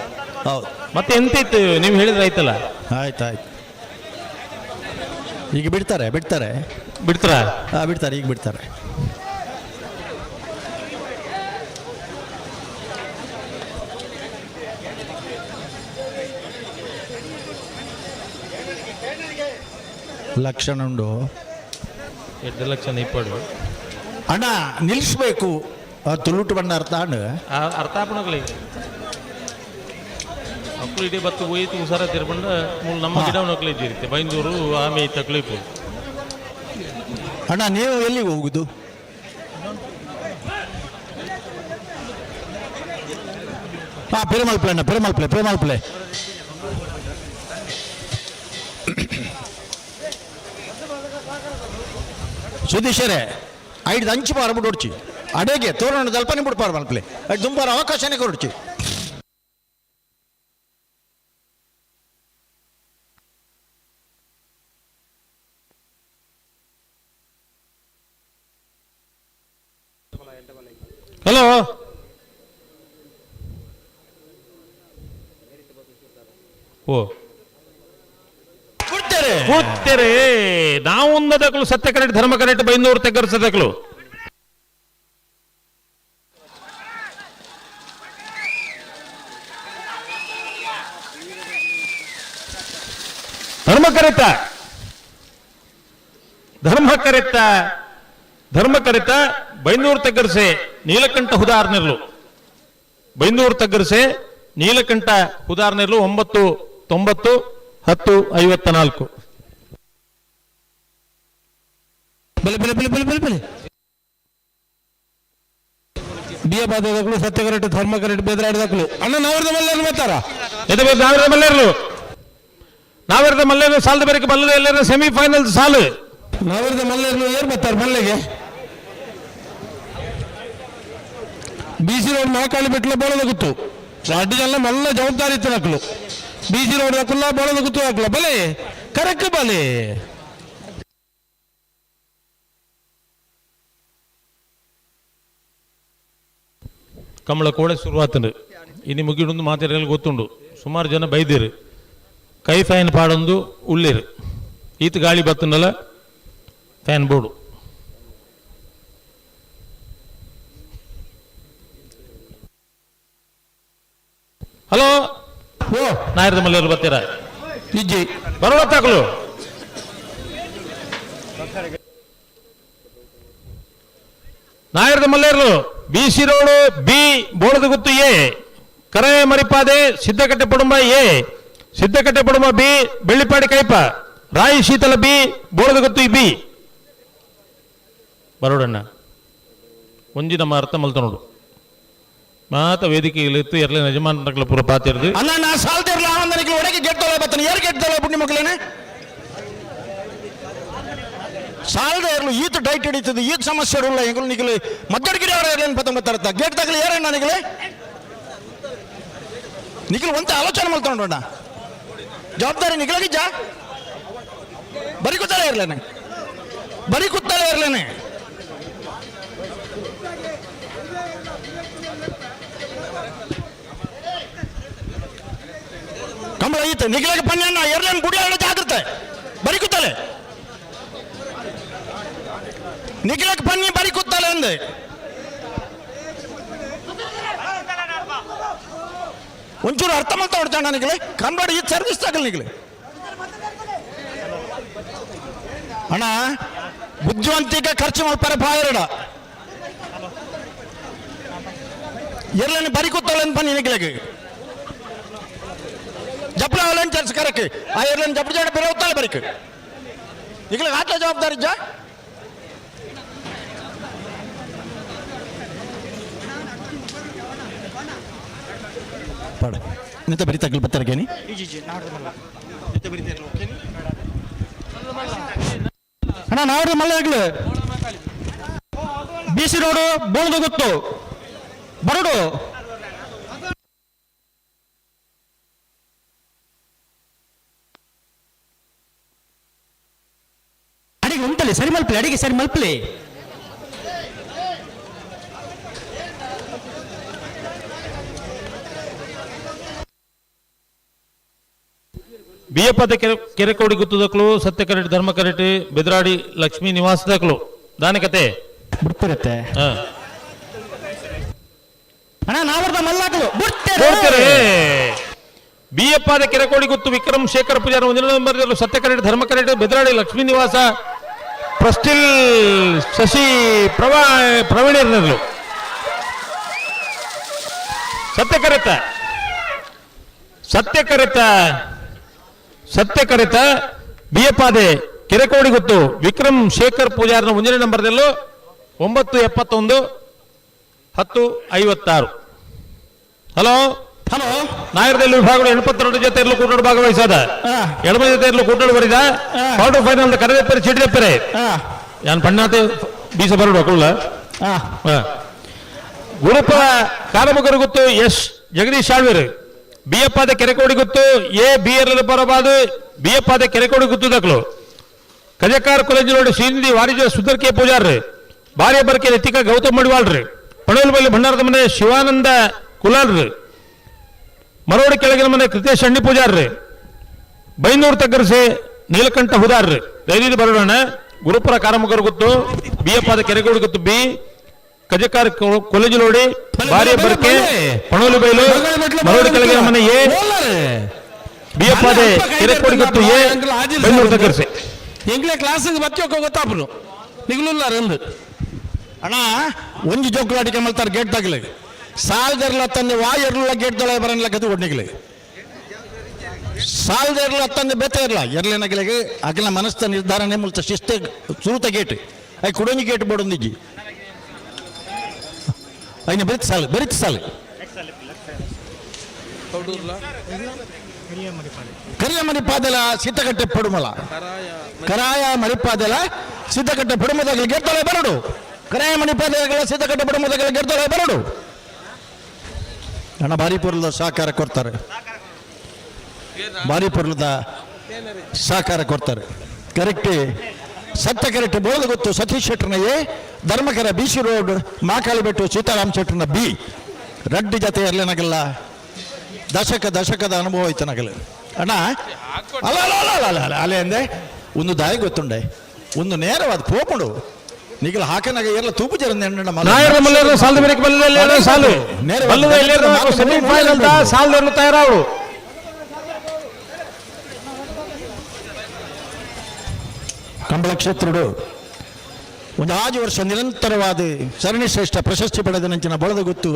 ಹೌದು. ಮತ್ತೆ ಎಂತ ಇತ್ತು ನೀವು ಹೇಳಿದ್ರೆ ಆಯ್ತಲ್ಲ? ಆಯ್ತು ಆಯ್ತು. ಈಗ ಬಿಡ್ತಾರೆ, ಬಿಡ್ತಾರೆ. ಬಿಡ್ತಾರಾ? ಹಾಂ, ಬಿಡ್ತಾರೆ, ಈಗ ಬಿಡ್ತಾರೆ. ಲಕ್ಷಣ ಉಂಟು. 2 ಲಕ್ಷ ಇಪ್ಪಡು. ಅಣ್ಣ ನಿಲ್ಲಿಸ್ಬೇಕು. ತುಳುಟು ಬಣ್ಣ ಅರ್ಥ ಅಣ್ಣ. ಅರ್ಥ ಆಪಣಗಲಿ ಮಕ್ಕಳು ಇಡೀ ಬತ್ತು ಹೋಯ್ತು ಹುಷಾರ ತಿರ್ಬಂಡ ಮೂಲ ನಮ್ಮ ಗಿಡ ನೊಕ್ಲಿ ಇದ್ದಿರುತ್ತೆ ಬೈಂದೂರು ಆಮೆ ತಕ್ಲೀಫು. ಅಣ್ಣ ನೀವು ಎಲ್ಲಿಗೆ ಹೋಗುದು? ಹಾಂ, ಪೆರುಮಾಳ್ಪ್ಲೆ ಅಣ್ಣ, ಪೆರುಮಾಳ್ಪ್ಲೆ, ಪೆರುಮಾಳ್ಪ್ಲೆ. ಸುದೀಶರೇ ಐದು ಅಂಚು ಪಾರ ಬಿಡೋಡ್ಚಿ ಅಡೇಗೆ ತೋರಣ ದಲ್ಪನೆ ಬಿಡ್ಪಾರ ಮಲ್ಪ್ಲೆ ಐದು ದುಂಪಾರ ಅವಕಾಶನೇ ಕೊಡ್ಚಿ. ಹಲೋ, ಓ ಕೂಡ್ತೇರೆ. ನಾವು ಉನ್ನದಕಲು ಸತ್ಯ ಕರೆಕ್ಟ್, ಧರ್ಮ ಕರೆಕ್ಟ್, ಬೈಂದೂರು ತೆಗ್ಗರ್ಸದಕಲು. ಧರ್ಮ ಕರೆತ, ಧರ್ಮ ಕರೆತ, ಧರ್ಮ ಕರೆತ ಬೈಂದೂರು ತಗ್ಗರ್ಸೆ ನೀಲಕಂಠ ಹುದಾರ್ನಿರ್ಲು. ಬೈಂದೂರು ತಗ್ಗರ್ಸೆ ನೀಲಕಂಠ ಹುದಾರ್ನಿರ್ಲು 9 90 10 54. ಬಲೆ ಬಲೆ ಬಲೆ ಬಲೆ ಬಲೆ ಬಲೆ. ಬಿಎ ಬಾದಕಲು ಸತ್ಯ ಕರೆಕ್ಟ್, ಧರ್ಮ ಕರೆಕ್ಟ್, ಬೆದರಾಡಿದಕಲು. ಅಣ್ಣ ನಾವರದ ಮಲ್ಲೇರು ಬರ್ತಾರ? ನಾವರದ ಮಲ್ಲೇರ್ಲು, ನಾವರದ ಮಲ್ಲೇರು ಸಾಲದ ಬೇರೆ ಬಲ್ಲದ ಎಲ್ಲರ ಸೆಮಿಫೈನಲ್ ಸಾಲು. ನಾವರದ ಮಲ್ಲೇರ್ಲು ಏರ್ ಬರ್ತಾರೆ ಮಲ್ಲೆಗೆ? ಬಿ ಸಿ ರೋಡ್ ಮಹಾಕಾಳಿ ಬಿಟ್ಲ ಬೋಳದ ಗುತ್ತು ಅಡ್ಡಿಗೆಲ್ಲ ಮಲ್ಲ ಜವಾಬ್ದಾರಿ ಇತ್ತು ನಕಲು. ಬಿ ಸಿ ರೋಡ್ ಹಾಕಲ್ಲ ಬೋಳದ ಗುತ್ತು ಹಾಕಲ್ಲ ಬಲೆ ಕರೆಕ್ಟ್ ಬಲೆ. ಕಮಲ ಕೋಡೆ ಶುರುವಾತಂಡು ಇನ್ನು ಮುಗಿಡೊಂದು ಮಾತಾಡಲು ಗೊತ್ತುಂಡು. ಸುಮಾರು ಜನ ಬೈದಿರು, ಕೈ ಫ್ಯಾನ್ ಪಾಡೊಂದು ಉಳ್ಳೇರು. ಈತ ಗಾಳಿ ಬತ್ತಂಡಲ್ಲ ಫ್ಯಾನ್ ಬೋರ್ಡು. ಹಲೋ, ಓ ನಾಯರದ ಮಲ್ಲೇರು ಬರ್ತೀರ? ಇಜ್ಜಿ ಬರೋತ್ತಾಕಲು. ನಾಯರದ ಮಲ್ಲೇರು ಬಿ ಸಿ ರೋಡು ಬಿ ಬೋಳದಗುತ್ತು ಎ ಕರೆ ಮರಿಪಾದೆ ಸಿದ್ದಕಟ್ಟೆ ಪಡುಂಬ ಎ ಸಿದ್ದಕಟ್ಟೆ ಪಡುಂಬ ಬಿ ಬೆಳ್ಳಿಪಾಡಿ ಕೈಪ ರಾಯಿ ಶೀತಲ ಬಿ ಬೋಳದಗುತ್ತು ಬಿ ಬರೋಡಣ್ಣ ಒಂಜಿ ನಮ್ಮ ಅರ್ಥ ಮಲ್ತ ನೋಡು. ಮಾತ ವೇದಿಕೆಯಲ್ಲಿ ಎರಲೇ ಯಜಮಾನರ ಪೂರ ಪಾತಿರ್ದು. ಅಣ್ಣ ನಾ ಸಾಲ್ದಿರ್ಲ ಆನಂದನಿಗೆ ಒಳಗೆ ಗೆಟ್ಟೋಲ ಬತ್ತನ ಯಾರು ಗೆಟ್ಟೋಲ ಪುಣ್ಯ ಮಕ್ಕಳೇನೆ ಸಾಲದ ಇರಲು ಈತ ಡೈಟ್ ಹಿಡಿತದೆ ಈತ ಸಮಸ್ಯೆ ಇರಲ್ಲ ಎಂಗಳು ನಿಗಲಿ ಮದ್ದಡಿಗಿರಿ ಅವರ ಇರಲೇನು ಪತ್ತೊಂಬತ್ತರ ಗೇಟ್ ತಗಲಿ ಯಾರಣ್ಣ ನಿಗಲಿ ನಿಗಲು ಒಂತ ಆಲೋಚನೆ ಮಾಡ್ಕೊಂಡಣ್ಣ ಜವಾಬ್ದಾರಿ ನಿಗಲಾಗಿಜ್ಜಾ ಬರೀ ಕೂತಾಳೆ ಇರ್ಲೇನೆ ಬರೀ ಕೂತಾಳೆ ಇರ್ಲೇನೆ. ಕಂಬಳ ಈತ ನಿಗಲಾಗ ಪನ್ಯಣ್ಣ ಎರ್ಲೇನು ಗುಡಿ ಜಾಗ್ರತೆ ಬರೀ ಕೂತಾಳೆ ನಿಗಲಕ್ಕೆ ಬನ್ನಿ ಬರೀ ಕೂತಾಳೆ ಅಂದೆ. ಒಂಚೂರು ಅರ್ಥ ಮಾಡ್ತಾ ಹೊಡ್ತಾಣ ನಿಗಲೆ ಕಂಬಳ ಈ ಸರ್ವಿಸ್ ತಗಲ್ ನಿಗಲೆ. ಅಣ್ಣ ಬುದ್ಧಿವಂತಿಕೆ ಖರ್ಚು ಮಾಡ್ತಾರೆ ಬಾಯರಡ ಎರ್ಲೇನು ಬರಿ ಕೂತಾಳೆ ಅಂತ ಬನ್ನಿ ನಿಗಲಿಗೆ ಜಪ್ಲ ಅವಲೇನು ಚರ್ಚ್ ಕರಕ್ಕೆ ಆ ಎರ್ಲೇನು ಜಪ್ಪ ಜಡ ಬೇರೆ ಹೋಗ್ತಾಳೆ ಬರಿಕೆ ಈಗಲೇ ಆಟ್ಲ ಜವಾಬ್ದಾರಿ ಇಜ್ಜಾ. ಪಾಡ ನಿಂತ ಬರಿ ತಗ್ಲು ಬತ್ತಾರಗೇನಿ. ಅಣ್ಣ ನಾವ್ರಿ ಮಲ್ಲ ಬಿ ಸಿ ರೋಡು ಬೋಳದ ಗೊತ್ತು ಬರಡು. ಅಡಿಗೆ ಉಂಟಲ್ಲಿ ಸರಿ ಮಲ್ಪಲಿ, ಅಡಿಗೆ ಸರಿ ಮಲ್ಪಲಿ. ಬಿಯಪ್ಪದ ಕೆರೆಕೋಡಿ ಗುತ್ತದಕ್ಲು ಸತ್ಯ ಕರೆಟ್ ಧರ್ಮ ಕರೆಟ್ ಬೆದರಾಡಿ ಲಕ್ಷ್ಮೀ ನಿವಾಸದಕ್ಲು ದಾನಕತೆ ಬಿಡ್ತಿರತ್ತೆ. ಅಣ್ಣ ನಾವರ್ದ ಮಲ್ಲಾಕಲು ಬಿಡ್ತಾರೆ. ಬಿಯಪ್ಪಾದ ಕೆರೆಕೋಡಿ ಗುತ್ತು ವಿಕ್ರಮ್ ಶೇಖರ್ ಪೂಜಾರ ಒಂದಿನ ನಂಬರ್ ಸತ್ಯ ಕರೆಟ್ ಧರ್ಮ ಕರೆಟ್ ಬೆದರಾಡಿ ಲಕ್ಷ್ಮೀ ನಿವಾಸ ಪ್ರಸ್ಟಿಲ್ ಶಶಿ ಪ್ರವೀಣರು ಸತ್ಯ ಕರೆತ ಸತ್ಯ ಕರೆತ ಸತ್ಯ ಕರೆತ ಬಿಯಪ್ಪಾದೆ ಕೆರೆಕೋಡಿ ಗೊತ್ತು ವಿಕ್ರಮ್ ಶೇಖರ್ ಪೂಜಾರನ ಮುಂದಿನ ನಂಬರ್ದಲ್ಲೂ 971 1056. ಹಲೋ ಹಲೋ ನಾಯರದಲ್ಲಿ ವಿಭಾಗಗಳು 82 ಜೊತೆ ಇರಲು ಕೂಟೋಡು ಭಾಗವಹಿಸದ ಎಡಮ ಜೊತೆ ಇರಲು ಕೂಟೋಡು ಬರಿದ ಕ್ವಾರ್ಟರ್ ಫೈನಲ್ ಕರೆದೆಪ್ಪರೆ ಚೀಟಿದೆಪ್ಪರೆ ಯಾನ್ ಪಣ್ಣಾತೆ ಬೀಸ ಬರಡು ಅಕುಲ್ಲ ಗುರುಪ ಕಾರಮುಗರು ಗೊತ್ತು ಎಸ್ ಜಗದೀಶ್ ಆಳ್ವೇರು ಬಿಯಪ್ಪಾದ ಕೆರೆಕೋಡಿ ಗೊತ್ತು ಎ ಬಿ ಎರ್ ಬರಬಾದು ಬಿಯಪ್ಪಾದ ಕೆರೆಕೋಡಿ ಗುತ್ತು ದಕ್ಲು ಕಜಕಾರ ಕಾಲೇಜ್ ರೋಡ್ ಶ್ರೀನಿಧಿ ವಾರಿಜ ಸುಂದರ್ ಕೆ ಪೂಜಾರ್ರಿ ಬಾರ್ಯ ಬರ್ಕೆ ರಿತಿಕಾ ಗೌತಮ್ ಮಡಿವಾಳ್ರಿ ಪಣೋಲ್ಬಲ್ಲಿ ಭಂಡಾರದ ಮನೆ ಶಿವಾನಂದ ಕುಲಾಲ್ರಿ ಮರೋಡಿ ಕೆಳಗಿನ ಮನೆ ಕೃತೇಶ್ ಅಣ್ಣಿ ಪೂಜಾರ್ರಿ ಬೈನೂರು ತಗ್ಗರ್ಸಿ ನೀಲಕಂಠ ಹುದಾರ್ರಿ ದೈನಿಧಿ ಬರೋಣ ಗುರುಪುರ ಕಾರಮುಗರು ಗೊತ್ತು ಬಿಯಪ್ಪಾದ ಕೆರೆಗೋಡಿ ಗೊತ್ತು ಬಿ ಕಜಕಾರ ಕಾಲೇಜು ನೋಡಿ ಬಾರಿ ಬರ್ಕೆ ಪಣೋಲು ಬೈಲು ಮರೋಡಿ ಕೆಳಗಿನ ಮನೆ ಎ ಬಿಯಪ್ಪಾದೆ ಕೆರೆಕೋಡಿ ಗೊತ್ತು ಎ ಬೈನೂರು ತಗ್ಗರ್ಸಿ. ಎಂಗ್ಲೇ ಕ್ಲಾಸಿಗೆ ಬತ್ತಿಯೋಕ ಗೊತ್ತಾಪುನು ನಿಗ್ಲುಲ್ಲಾರ ಅಂದು ಅಣ್ಣ ಒಂಜಿ ಜೋಕುಲಾಟಿಕೆ ಮಲ್ತಾರೆ ಗೇಟ್ ತಗಲಿ ಸಾಲ್ದೆರ್ಲ ತಂದೆ ವಾಯರ್ಲ ಗೇಟ್ ದೊಳ ಬರನ್ಲ ಕದು ಒಡ್ನಿಗ್ಲಿ ಸಾಲ್ದೆರ್ಲ ತಂದೆ ಬೇತೆ ಇರಲ್ಲ ಎರ್ಲೆನಗಲಿಗೆ ಅಗಲ ಮನಸ್ಸ ನಿರ್ಧಾರನೆ ಮುಲ್ತ ಶಿಸ್ತೆ ಸುರುತ ಗೇಟ್ I ಕುಡೊಂಜಿ ಗೇಟ್ ಬೋಡೊಂದಿಜ್ಜಿ ಐನ ಬೆರಿತ್ ಸಾಲು ಬೆರಿತ್ ಸಾಲು ಕರಿಯ ಮರಿಪಾದಲ ಸೀತಕಟ್ಟೆ ಪಡುಮಲ ಕರಾಯ ಮರಿಪಾದಲ ಸಿದ್ಧಕಟ್ಟೆ ಪಡುಮದಗಲಿ ಗೆದ್ದೊಳೆ ಬರಡು ಕರಾಯ ಮಣಿಪಾದಗಳ ಸಿದ್ಧಕಟ್ಟೆ ಪಡುಮದಗಲಿ ಗೆದ್ದೊಳೆ ಬರಡು. ಅಣ್ಣ ಭಾರಿ ಪೊರ್ಲದ ಸಹಕಾರ ಕೊಡ್ತಾರೆ, ಭಾರಿ ಪೊರ್ಲದ ಸಹಕಾರ ಕೊಡ್ತಾರೆ. ಕರೆಕ್ಟ್ ಸತ್ಯ ಕರೆಕ್ಟ್ ಬೋಳದ ಗೊತ್ತು ಸತೀಶ್ ಶೆಟ್ಟರ್ನ ಎ ಧರ್ಮಕರ B C road Makalibettu Sitaram ಶೆಟ್ಟರ್ನ ಬಿ ರಡ್ಡಿ ಜೊತೆ ಇರಲೇನಾಗಲ್ಲ. ದಶಕ ದಶಕದ ಅನುಭವ ಐತೆ ನಗಲು ಅಣ್ಣ. ಅಲ್ಲ ಅಲ್ಲ ಅಲ್ಲ ಅಲ್ಲ ಅಲ್ಲ ಅಲ್ಲೇ ಅಂದೆ ಒಂದು ದಾಯಿ ಗೊತ್ತುಂಡೆ ಒಂದು ನೇರವಾದ ಪೋಪುಂಡು ನಿಗಲ ಹಾಕನಾಗ ಎಲ್ಲ ತೂಪು ಜರ ತಯಾರಾವಳು. ಕಂಬಳ ಕ್ಷೇತ್ರಡು ಒಂದು 6 ವರ್ಷ ನಿರಂತರವಾದ ಸರಣಿ ಶ್ರೇಷ್ಠ ಪ್ರಶಸ್ತಿ ಪಡೆದ ನಂಚಿನ ಬಳದ ಗೊತ್ತು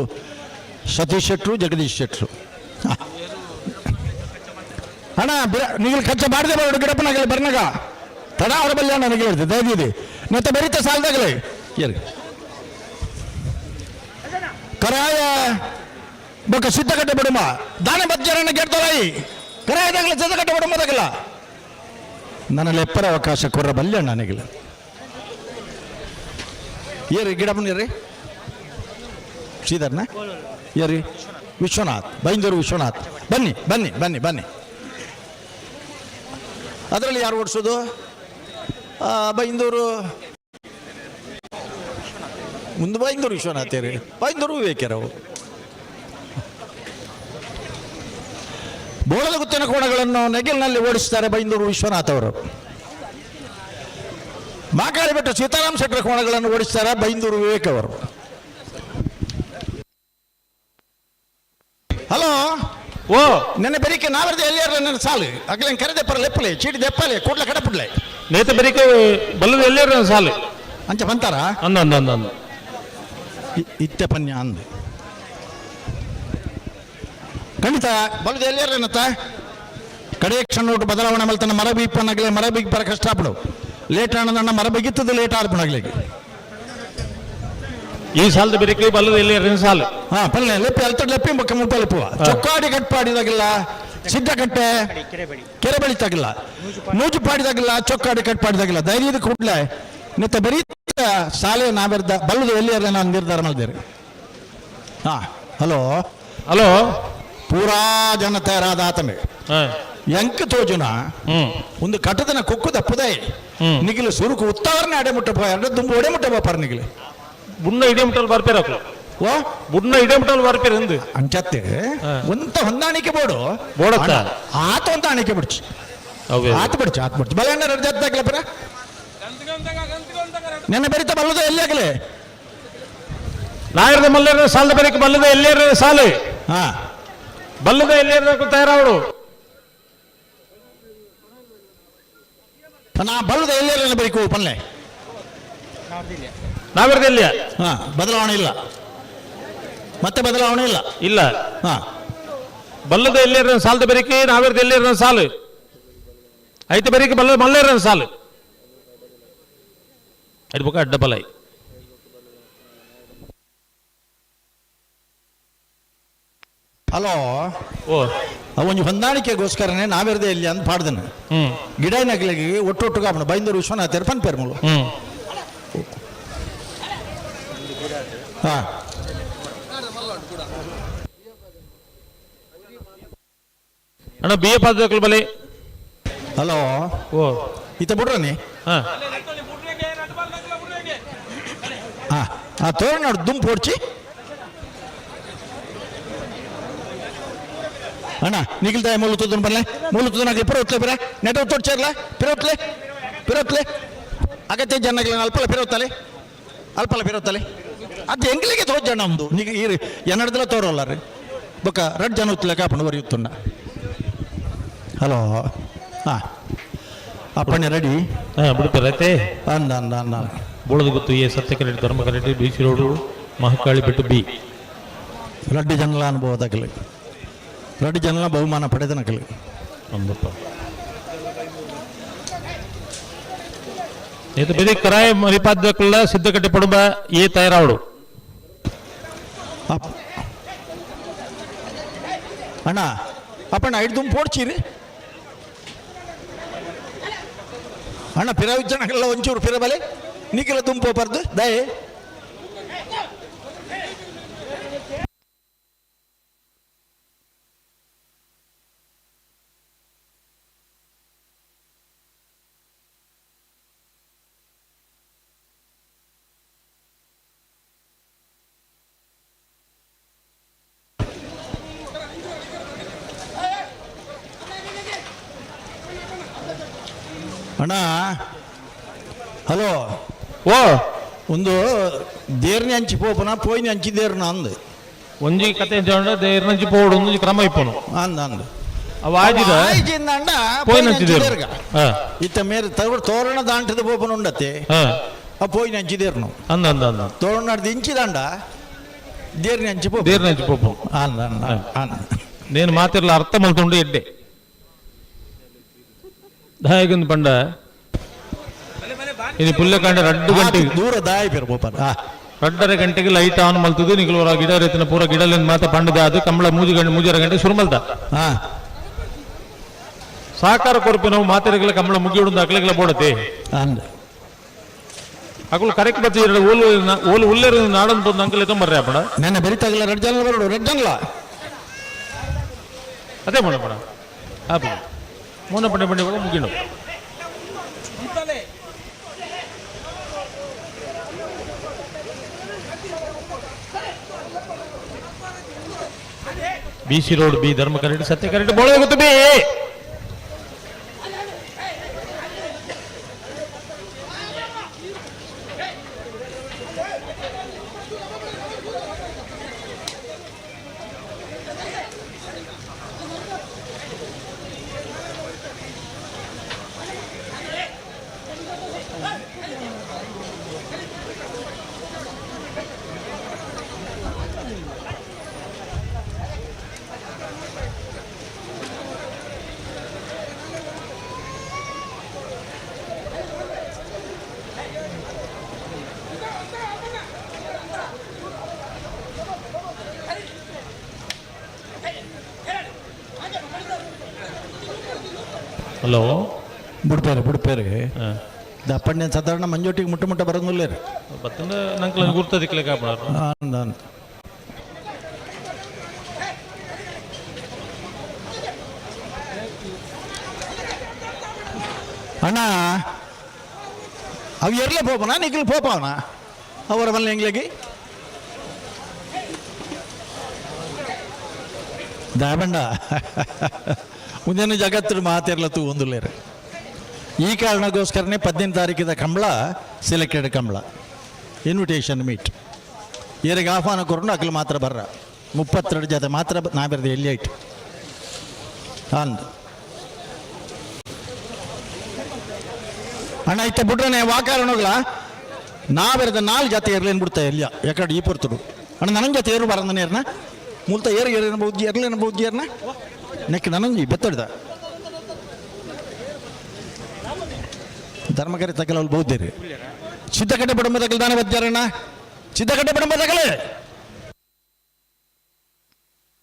ಸತೀಶ್ ಶೆಟ್ರು ಜಗದೀಶ್ ಶೆಟ್ರು. ಅಣ್ಣ ನಿಗಲ್ ಕಚ್ಚ ಬಾರದೆ ಬರೋಡು ಗಿಡಪ್ಪನಾಗಲಿ ಬರ್ನಾಗ ತಡ ಅವರ ಬಲ್ಯ ನನಗೆ ಹೇಳ್ತದೆ ದಯದಿದೆ ಮತ್ತೆ ಬರೀತ ಸಾಲದಾಗಲೇ ಏರಿ ಕರಾಯ ಬೊಕ್ಕ ಸಿದ್ಧಕಟ್ಟೆ ಬಿಡುಮ ದಾನ ಬಜ್ಜರನ್ನ ಗೆಡ್ತಲಾಯಿ ಕರಾಯದಾಗಲ ಸಿದ್ಧಕಟ್ಟೆ ಬಿಡುಮದಾಗಲ್ಲ ನನ್ನ ಲೆಪ್ಪರ ಅವಕಾಶ ಕೊರ್ರ ಬಲ್ಯ ನನಗಿಲ್ಲ. ಏರಿ ಗಿಡ ಬನ್ನಿರಿ ಶ್ರೀಧರ್ನ ಏರಿ ವಿಶ್ವನಾಥ್ ಬೈಂದೂರು ವಿಶ್ವನಾಥ್ ಬನ್ನಿ ಬನ್ನಿ ಬನ್ನಿ ಬನ್ನಿ. ಅದರಲ್ಲಿ ಯಾರು ಓಡಿಸೋದು? ಬೈಂದೂರು ಮುಂದೆ ಬೈಂದೂರು ವಿಶ್ವನಾಥ್ ರೀ ಬೈಂದೂರು ವಿವೇಕರವು ಬೋಳದ ಗುತ್ತಿನ ಕೋಣಗಳನ್ನು ನೆಗಿಲ್ನಲ್ಲಿ ಓಡಿಸ್ತಾರೆ ಬೈಂದೂರು ವಿಶ್ವನಾಥ್ ಅವರು. ಮಾಕಾಳಿ ಬೆಟ್ಟ ಸೀತಾರಾಮ್ ಶೆಟ್ಟರ ಕೋಣಗಳನ್ನು ಓಡಿಸ್ತಾರೆ ಬೈಂದೂರು ವಿವೇಕ್ ಅವರು. ಹಲೋ ಓ ನನ್ನ ಬೆರಿಕೆ ನಾವರ್ದು ಎಲ್ಲಿಯಾರ ನನ್ನ ಸಾಲು ಅಗಲೇನು ಕರೆದೆ ಪರ ಲೆಪ್ಪಲೆ ಚೀಟಿ ದೆಪ್ಪಲೆ ಕೂಡ್ಲೆ ಕಡಪುಡ್ಲೆ ನೇತ ಬೆರಿಕೆ ಬಲ್ಲದ ಎಲ್ಲಿಯಾರ ಸಾಲು ಅಂಚ ಬಂತಾರ ಅಂದ ಅಂದ ಅಂದ ಅಂದ ಇತ್ತೆ ಪನ್ಯ ಅಂದೆ ಖಂಡಿತ ಬಲ್ಲದ ಎಲ್ಲಿಯಾರ ಏನತ್ತ ಕಡೆ ಕ್ಷಣ ನೋಟು ಬದಲಾವಣೆ ಮಲ್ತನ ಮರ ಬೀಪನಾಗಲಿ ಮರ ಬೀಗ್ ಬರ ಕಷ್ಟ ಆಪಡು ಲೇಟ್ ಆನಂದಣ್ಣ ಮರ ಬಿಗಿತ್ತದ ಲೇಟ್ ಆರ್ಪಣಾಗ್ಲಿಕ್ಕೆ ಈ ಸಾಲದ ಬೆರಿಕೆ ಬಲ್ಲದ ಎಲ್ಲಿಯಾರ ಸಾಲು ಹಾ ಪಲ್ಲೆ ಲೆಪ್ಪಿ ಅಲ್ತಡ್ ಲೆಪ್ಪಿ ಬೊಕ್ಕ ಮುಲ್ಪ ಲೆಪ್ಪುವ ಚೊಕ್ಕಾಡಿ ಕಟ್ಪಾಡಿದಾಗಿಲ್ಲ ಸಿದ್ದಕಟ್ಟೆ ಕೆರೆಬಳಿ ತಗಿಲ್ಲ ನೂಜು ಪಾಡಿದಾಗಿಲ್ಲ ಚೊಕ್ಕಾಡಿ ಕಟ್ಪಾಡಿದಾಗಿಲ್ಲ ಧೈರ್ಯದ ಕೂಡಲೇ ನಿತ್ತ ಬರೀತ ಶಾಲೆ ನಾವೆರ್ದ ಬಲ್ಲದು ಎಲ್ಲಿ ನಾನು ನಿರ್ಧಾರ ಮಾಡಿದ್ದೇನೆ. ಹಾ ಹಲೋ ಹಲೋ ಪೂರಾ ಜನ ತಯಾರಾದ ಆತನೆ ಎಂಕ್ ತೋಜುನ ಒಂದು ಕಟ್ಟದನ ಕುಕ್ಕು ತಪ್ಪುದೈ ನಿಗಿಲು ಸುರುಕು ಉತ್ತಾವರನೆ ಅಡೆ ಮುಟ್ಟ ಪೋಯ ದುಂಬು ಒಡೆ ಮುಟ್ಟ ಬೋಪಾರ ನಿಗಿಲು ಬುಣ್ಣ ಇಡೇ ಮುಟ್ಟಲ್ ಬರ್ಪೇರ ಓ ಬುಣ್ಣ ಇಡೇ ಮುಟ್ಟಲ್ ಬರ್ಪೇರ ಎಂದು ಅಂಚತ್ತೆ ಒಂತ ಹೊಂದಾಣಿಕೆ ಬೋಡು ಬೋಡತ್ತ? ಆತ ಹೊಂದಾಣಿಕೆ ಬಿಡ್ಚಿ ಆತ ಬಿಡ್ಚಿ ಆತ ಬಿಡ್ಚಿ ಬಲೆ ಅಣ್ಣ ಎರಡು ಜಾತಿ ಪರ ನೆನ್ನೆ ಬರಿತ ಬಲ್ಲದ ಎಲ್ಲಿ ಆಗಲಿ ನಾಯರದ ಮಲ್ಲೇರ ಸಾಲದ ಬರೀಕ್ ಬಲ್ಲದ ಎಲ್ಲೇರ ಸಾಲು ಹಾ ಬಲ್ಲದ ಎಲ್ಲೇರ ತಯಾರಾವಡು ನಾ ಬಲ್ಲದ ಎಲ್ಲೇರ ಬರೀಕು ಪಲ್ಲೆ ನಾವಿರದ ಎಲ್ಲಿಯ ಹಾ ಬದಲಾವಣೆ ಇಲ್ಲ, ಮತ್ತೆ ಬದಲಾವಣೆ ಇಲ್ಲ ಇಲ್ಲ. ಹಾ ಬಲ್ಲದ ಎಲ್ಲೇರ ಸಾಲದ ಬರೀಕಿ ನಾವಿರದ ಎಲ್ಲೇರ ಸಾಲು ಐತೆ ಬರೀಕಿ ಬಲ್ಲದ ಮಲ್ಲೇರ ಸಾಲು ಅಡ್ಬಕ ಅಡ್ಡ ಬಲೈ. ಹಲೋ ಓ ಒಂಜಿ ಹೊಂದಾಣಿಕೆಗೋಸ್ಕರನೇ ನಾವಿರದೆ ಇಲ್ಲಿ ಅಂತ ಪಾಡ್ದನು ಗಿಡ ನಗಲಿಗೆ ಒಟ್ಟು ಒಟ್ಟು ಕಾಪಣ ಬೈಂದೂರು ವಿಶ್ವನಾಥ್ ಪನ್ ಪೇರ್ಮುಲು. ಹಾ ಅಣ್ಣ ಬಿ ಎ ಪಾದಕಲ್ ಬಲೆ. ಹಲೋ ಓ ಈತ ಬಿಡ್ರನಿ. ಹಾ ಹಾ ಆ ತೋರಣ ದುಂಪು ಹೊಡ್ಚಿ ಅಣ್ಣ ನಿಖಿಲ್ ಮೂಲು ತುದನ್ ಬಲ್ಲೆ ಮೂಲು ತುದನಾಗಲಿ ಪಿರೋತ್ಲೆ ಪಿರ ನೆಟ್ ಒತ್ತೊಡ್ಚೇರ್ಲ ಪಿರೋತ್ಲೆ ಪಿರೋತ್ಲೆ ಅಗತ್ಯ ಜನಗಳ ಅಲ್ಪಲ ಪಿರೋತ್ತಲೆ ಅಲ್ಪಲ ಪಿರೋತ್ತಲೆ ಅದು ಎಂಗ್ಲಿಗೆ ತೋಜ್ ಜನ ಒಂದು ನಿಗ ಈ ಎನ್ನಡದಲ್ಲ ತೋರಲ್ಲ ರೀ ಬೊಕ್ಕ ರಡ್ ಜನ ಉತ್ತಲೆ ಕಾಪಣ ಬರೆಯುತ್ತುಣ್ಣ. ಹಲೋ ಹಾಂ ಅಪ್ಪಣ್ಣ ರೆಡಿ. ಹಾಂ ಬಿಡ್ತಾರೆ ಅಂದ ಅಂದ ಅಂದ ಬೋಳದ ಗೊತ್ತು ಎ ಸತ್ಯ ಕರೆಕ್ಟ್ ಧರ್ಮ correct B C road Mahakali ಬಿಟ್ಟು ಬಿ ರಡ್ಡು ಜನಲ ಅನುಭವದಾಗಲಿ ರಡ್ಡು ಜನಲ ಬಹುಮಾನ ಪಡೆದ ನಕಲಿ ಒಂದಪ್ಪ ಇದು ಬೇರೆ ಕರಾಯ ಮರಿಪಾದಕ್ಕಲ್ಲ ಸಿದ್ಧಕಟ್ಟೆ ಪಡುಬ ಏ ತಯಾರಾವಡು. ಅಣ್ಣ ಅಪ್ಪಣ್ಣ ಐದು ದುಂಬು ಪೋಡ್ಚೀರಿ ಅಣ್ಣ ಪಿರವಿಜ್ಜನಗೆಲ್ಲ ಒಂಚೂರು ಪಿರಬಲೆ ನಿಖಿಲ ದುಂಪು ಬರ್ದು ದಯೆ ಅಣ್ಣ. ಹಲೋ ಓ ಒಂದು ದೇರ್ನಿ ಹಂಚಿ ಪೋಪನ ಪೋಯಿನಿ ಹಂಚಿ ದೇರ್ನ ಅಂದು ಒಂಜಿ ಕತೆ ದೇರ್ನಂಚಿ ಪೋಡು ಒಂಜಿ ಕ್ರಮ ಇಪ್ಪನು ಅಂದ ಅಂದ ಅವ ಆಜಿದ ಆಯ್ಜಿಂದ ಅಂಡ ಪೋಯಿನಂಚಿ ದೇರ್ಗ ಇತ್ತ ಮೇರೆ ತೋರಣ ದಾಂಟದ ಪೋಪನ ಉಂಡತೆ ಆ ಪೋಯಿನ ಹಂಚಿ ದೇರ್ನು ಅಂದ ಅಂದ ಅಂದ ತೋರಣ ಇಂಚಿದಂಡ ದೇರ್ನಿ ಹಂಚಿ ಪೋಪ ದೇರ್ನಂಚಿ ಪೋಪು ಅಂದ ಅಂದ ಅಂದ నేను ಮಾತಿರ್ಲ ಅರ್ಥ ಮಲ್ತುಂಡು ಎಡ್ಡೆ ದಾಯಗೊಂದು ಪಂಡ ಇದು ಪುಲ್ಲೆಕಾಂಡ ರಡ್ಡು ಗಂಟೆ ದೂರ ದಾಯ ಪೇರು ಪೋಪನ ರಡ್ಡರ ಗಂಟೆಗೆ ಲೈಟ್ ಆನ್ ಮಲ್ತದು ನಿಗಲು ಗಿಡ ರೈತನ ಪೂರ ಗಿಡಲಿಂದ ಮಾತ ಪಂಡದ ಅದು ಕಂಬಳ ಮೂಜು ಗಂಟೆ ಮೂಜರ ಗಂಟೆ ಶುರು ಮಲ್ತ ಸಹಕಾರ ಕೊರಪು ನಾವು ಮಾತೆರೆಗಳ ಕಂಬಳ ಮುಗಿಯುಡು ಅಕ್ಲೆಗಳ ಬೋಡತೆ ಅಂದ ಅಕುಲು ಕರೆಕ್ಟ್ ಬತ್ತಿ ಓಲು ಓಲು ಉಲ್ಲೇರು ನಾಡೊಂದು ಬಂದು ಅಂಕಲ್ ಎತ್ತೊಂಬರ್ರೆ ಅಪ್ಪಣ ನೆನ್ನೆ ಬೆರಿತಾಗಲ್ಲ ರಡ್ಡು ಜನ ಬರೋಡು ರಡ್ಡು ಜನಲ ಅದೇ ಮಾಡ ಪಡ ಆಪ ಮೂನ ಪಂಡೆ ಪಂಡೆ ಮುಗಿಡು ಬಿ ಸಿ ರೋಡ್ ಬಿ ಧರ್ಮ ಕರೆಕ್ಟ್ ಸತ್ಯ ಕರೆಕ್ಟ್ ಬೋಳ ಗೊತ್ತು ಬಿ ಹಲೋ ಬಿಡ್ಪೇರು ಬಿಡ್ಪೇರು ದಪ್ಪಣ್ಣೆ ಸಾಧಾರಣ ಮಂಜೋಟಿಗೆ ಮುಟ್ಟ ಮುಟ್ಟ ಬರೋದಿಲ್ಲ ಬತ್ತಂದ ನಂಗೆ ಗುರ್ತದಿಕ್ಲೆ ಕಾಪಣ ಅಂದ ಅಣ್ಣ ಅವು ಎರ್ಲೆ ಪೋಪನ ನಿಖಿಲ್ ಪೋಪವನ ಅವರ ಬಲ್ಲ ಎಂಗ್ಲಿಗೆ ದಾಬಂಡ ಮುಂದಿನ ಜಗತ್ತು ಮಾತಿರ್ಲ ತೂ ಒಂದುಲ್ಲೇರು. ಈ ಕಾರಣಕ್ಕೋಸ್ಕರನೇ 15 ತಾರೀಕಿದ kambala selected kambala invitation meet ಏರಿಗೆ ಆಹ್ವಾನ ಕೊರಡು ಅಕ್ಲು ಮಾತ್ರ ಬರ್ರ 32 ಜೊತೆ ಮಾತ್ರ ನಾ ಬರ್ದೆ ಎಲ್ಲಿ ಐಟ್ ಅಂದ್ ಅಣ್ಣ ಇತ್ತ ಬಿಟ್ರೆ ವಾಕಾರಣಗಳ ನಾ ಬೆರೆದ 4 ಜಾತಿ ಏರ್ಲೇನು ಬಿಡ್ತಾ ಎಲ್ಲಿಯ ಯಾಕಡೆ ಈ ಪೊರ್ತುಡು ಅಣ್ಣ ನನ್ನ ಜೊತೆ ಏರು ಬರಂದ ನೇರ್ನ ಮೂಲ್ತ ಏರು ಏರೇನು ಬೌದ್ಧಿ ಏರ್ಲೇನು ಬೌದ್ಧಿ ಏರ್ನ ನೆಕ್ ನನಂಜಿ ಬೆತ್ತಡ್ದ ಧರ್ಮಕರಿ ತಗಲವ್ರು ಬೌದ್ಧರಿ ಸಿದ್ಧಕಟ್ಟೆ ಬಡಂಬ ತಗಲ್ ದಾನ ಬದ್ದಾರಣ್ಣ ಸಿದ್ಧಕಟ್ಟೆ ಬಡಂಬ ತಗಲೆ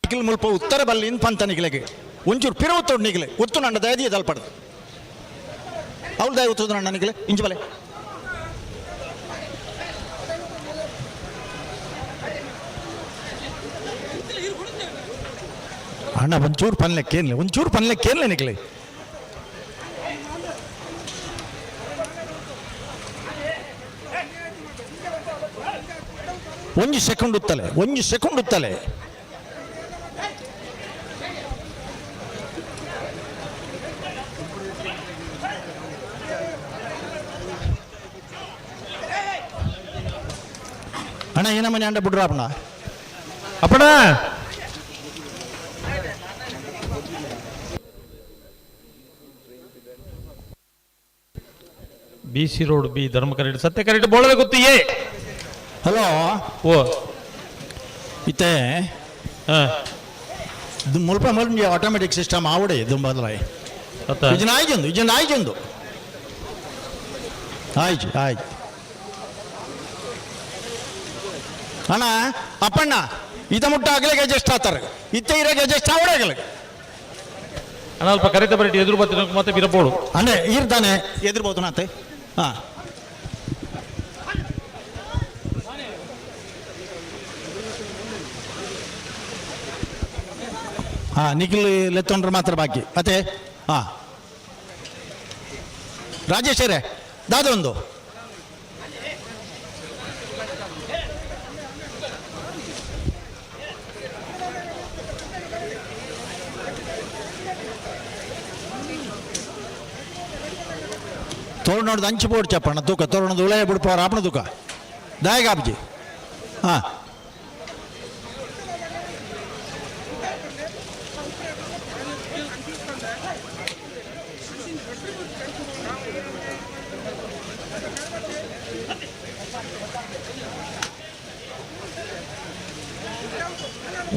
ನಿಖಿಲ್ ಮುಲ್ಪ ಉತ್ತರ ಬಲ್ಲಿ ಇನ್ ಪಂತ ನಿಖಿಲೆಗೆ ಒಂಚೂರು ಪಿರವು ನಿಖಿಲೆ ಒತ್ತು ನನ್ನ ದಯದಿ ದಲ್ಪಡ್ದು ಅವಳು ದಯ ಒತ್ತುದು ನನ್ನ ನಿಖಿಲೆ ಇಂಚು ಬಲೆ ಅಣ್ಣ ಒಂಚೂರು ಪನ್ಲೆಕ್ಕೇನ್ಲೆ ಒಂಚೂರು ಪನ್ಲೆಕ್ಕೇನ್ಲೆ ನಿಖಿಲೆ ಒಂಜಿ ಸೆಕೆಂಡ್ ಉತ್ತಲೆ ಒಂಜಿ ಸೆಕೆಂಡ್ ಉತ್ತಲೆ ಅಣ್ಣ ಏನ ಮನೆ ಅಂಡ ಬಿಡ್ರ ಅಪ್ಪಣ ಅಪ್ಪಣ B C road B ಧರ್ಮ ಕರೆಕ್ಟ್ ಸತ್ಯ ಕರೆಕ್ಟ್ ಬೋಳದ ಗೊತ್ತು ಏ ಹಲೋ ಓ ಇತ್ತೆ ಮುಲ್ಪ ಮುಲ್ಪ ಆಟೋಮೆಟಿಕ್ ಸಿಸ್ಟಮ್ ಆವಡೆ ದುಂಬದಲಾಯ್ ಇಜನ ಆಯ್ಜೊಂದು ಇಜನ ಆಯ್ಜೊಂದು ಆಯ್ತು ಆಯ್ತು ಅಣ್ಣ ಅಪ್ಪಣ್ಣ ಇದ ಮುಟ್ಟ ಆಗಲಿಗೆ ಅಡ್ಜಸ್ಟ್ ಆತಾರೆ ಇತ್ತೆ ಇರಾಗ ಅಡ್ಜಸ್ಟ್ ಆವಡೆ ಆಗಲಿ ಅಣ್ಣ ಅಲ್ಪ ಕರೆತ ಬರಟಿ ಎದುರು ಬರ್ತೀನಿ ಮತ್ತೆ ಬಿರಬೋಡು ಅಂದ್ರೆ ಇರ್ತಾನೆ ಎದುರ್ಬೋದು ನಾತೆ ಹಾಂ ಹಾಂ ನಿಖಿಲ್ ಲೆತ್ತೊಂಡ್ರೆ ಮಾತ್ರ ಬಾಕಿ ಮತ್ತೆ ಹಾಂ ರಾಜೇಶರೇ ದಾದ ಒಂದು ತೋರಣದ ಅಂಚು ಬೋರ್ಡ್ ಚಪ್ಪಣ್ಣ ತೂಕ ತೋರಣದ ಉಳಯ ಬಿಡ್ಪವರ ಆಪಣ ತೂಕ ದಾಯಗಾಬ್ಜಿ ಹಾಂ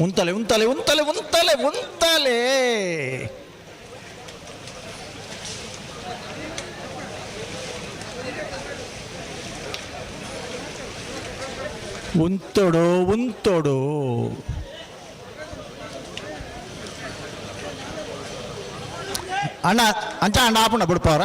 ಉಂತಲೆ ಉಂತಲೆ ಉಂತಲೆ ಉಂತಲೆ ಉಂತಲೆ ಉಂತೋಡು ಉಂತೋಡು ಅಣ್ಣ ಅಂಚ ಅಣ್ಣ ಆಪಣ್ಣ ಬಿಡ್ಪವ್ರ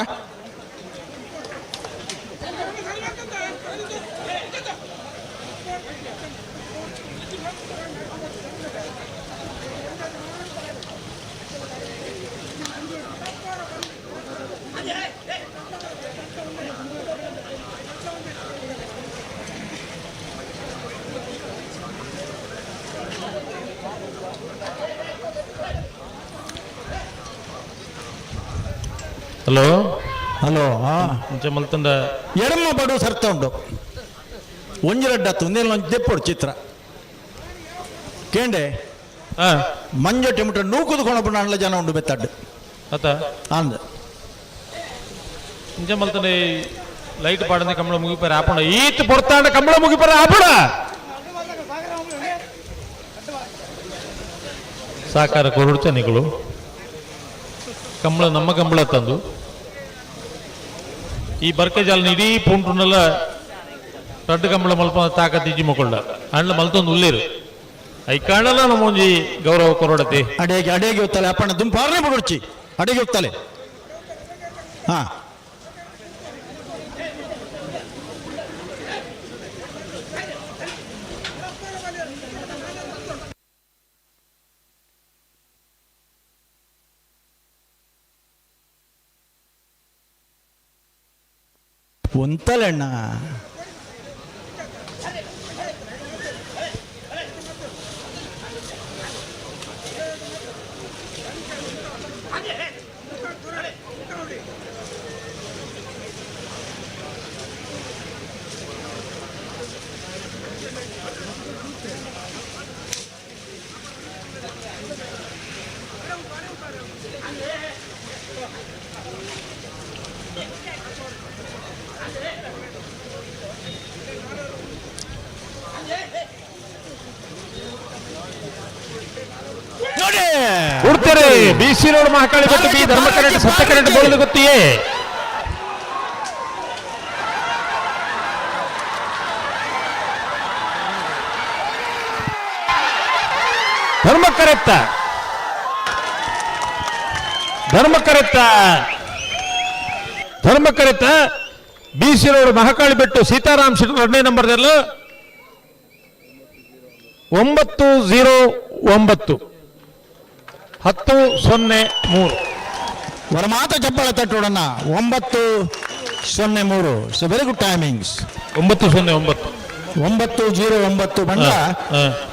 ಹಲೋ ಹಲೋ ಮುಂಚೆ ಮಲ್ತಂದ ಎಡಮ್ಮ ಬಡು ಸರ್ತ ಉಂಡು ಒಂಜಿ ರಡ್ಡತ್ತು ಒಂದೇನು ಒಂಜಿ ದೆಪ್ಪೊಡು ಚಿತ್ರ ಕೇಂಡೆ ಮಂಜೊಟ್ಟೆ ಮುಟ್ಟ ನೂಕುದು ಕೊಣಪು ನಾಣ್ಲ ಜನ ಉಂಡು ಬೆತ್ತಡ್ಡು ಅತ್ತ ಅಂದ ಮುಂಚೆ ಮಲ್ತಂದೆ ಲೈಟ್ ಪಾಡಂದೆ ಕಂಬಳ ಮುಗಿಪಾರ ಆಪಣ ಈತ್ ಪೊರ್ತಾಂಡ ಕಂಬಳ ಮುಗಿಪಾರ ಆಪಣ ಸಾಕಾರ ಕೊರಡು ಕಂಬಳ ನಮ್ಮ ಕಂಬಳ ತಂದು ಈ ಬರ್ಕೆ ಜಾಲ ಇಡೀ ಪುಂಟುನಲ್ಲ ರಡ್ಡು ಕಂಬಳ ಮಲ್ಪ ತಾಕತ್ ಇಜ್ಜಿ ಮಕ್ಕೊಂಡ ಅಣ್ಣ ಮಲ್ತೊಂದು ಉಲ್ಲೇರು I ಕಾಣಲ್ಲ ನಮ್ಮೊಂಜಿ ಗೌರವ ಕೊರಡತಿ ಅಡೇಗೆ ಅಡೇಗೆ ಹೋಗ್ತಾಳೆ ಅಪ್ಪಣ್ಣ ದುಂಪಾರನೆ ಬಿಡೊಡ್ಚಿ ಅಡೇಗೆ ಹೋಗ್ತಾಳೆ. ಹಾ ಒಂತಲಣ್ಣ ಉಡ್ತಾರೆ ಬಿಸಿ ರೋಡ್ ಮಹಾಕಾಳಿ ಮತ್ತು ಬಿ ಧರ್ಮ ಕರೆಂಟ್ ಸತ್ಯ ಕರೆಂಟ್ ಬೋಳದ ಗೊತ್ತಿಯೇ ಧರ್ಮ ಕರೆಕ್ತ ಧರ್ಮ ಕರೆಕ್ತ ಧರ್ಮ ಕರೆಕ್ತ ಬಿಸಿ ರೋಡ್ ಮಹಾಕಾಳಿ ಬೆಟ್ಟು ಸೀತಾರಾಮ್ ಶೆಟ್ಟಿ ಎರಡನೇ ನಂಬರ್ದಲ್ಲೂ 909 1003 ವರಮಾತ ಚಪ್ಪಾಳೆ ತಟ್ಟೋಡಣ್ಣ 903. So very good timings. 909 909 ಬಂಡ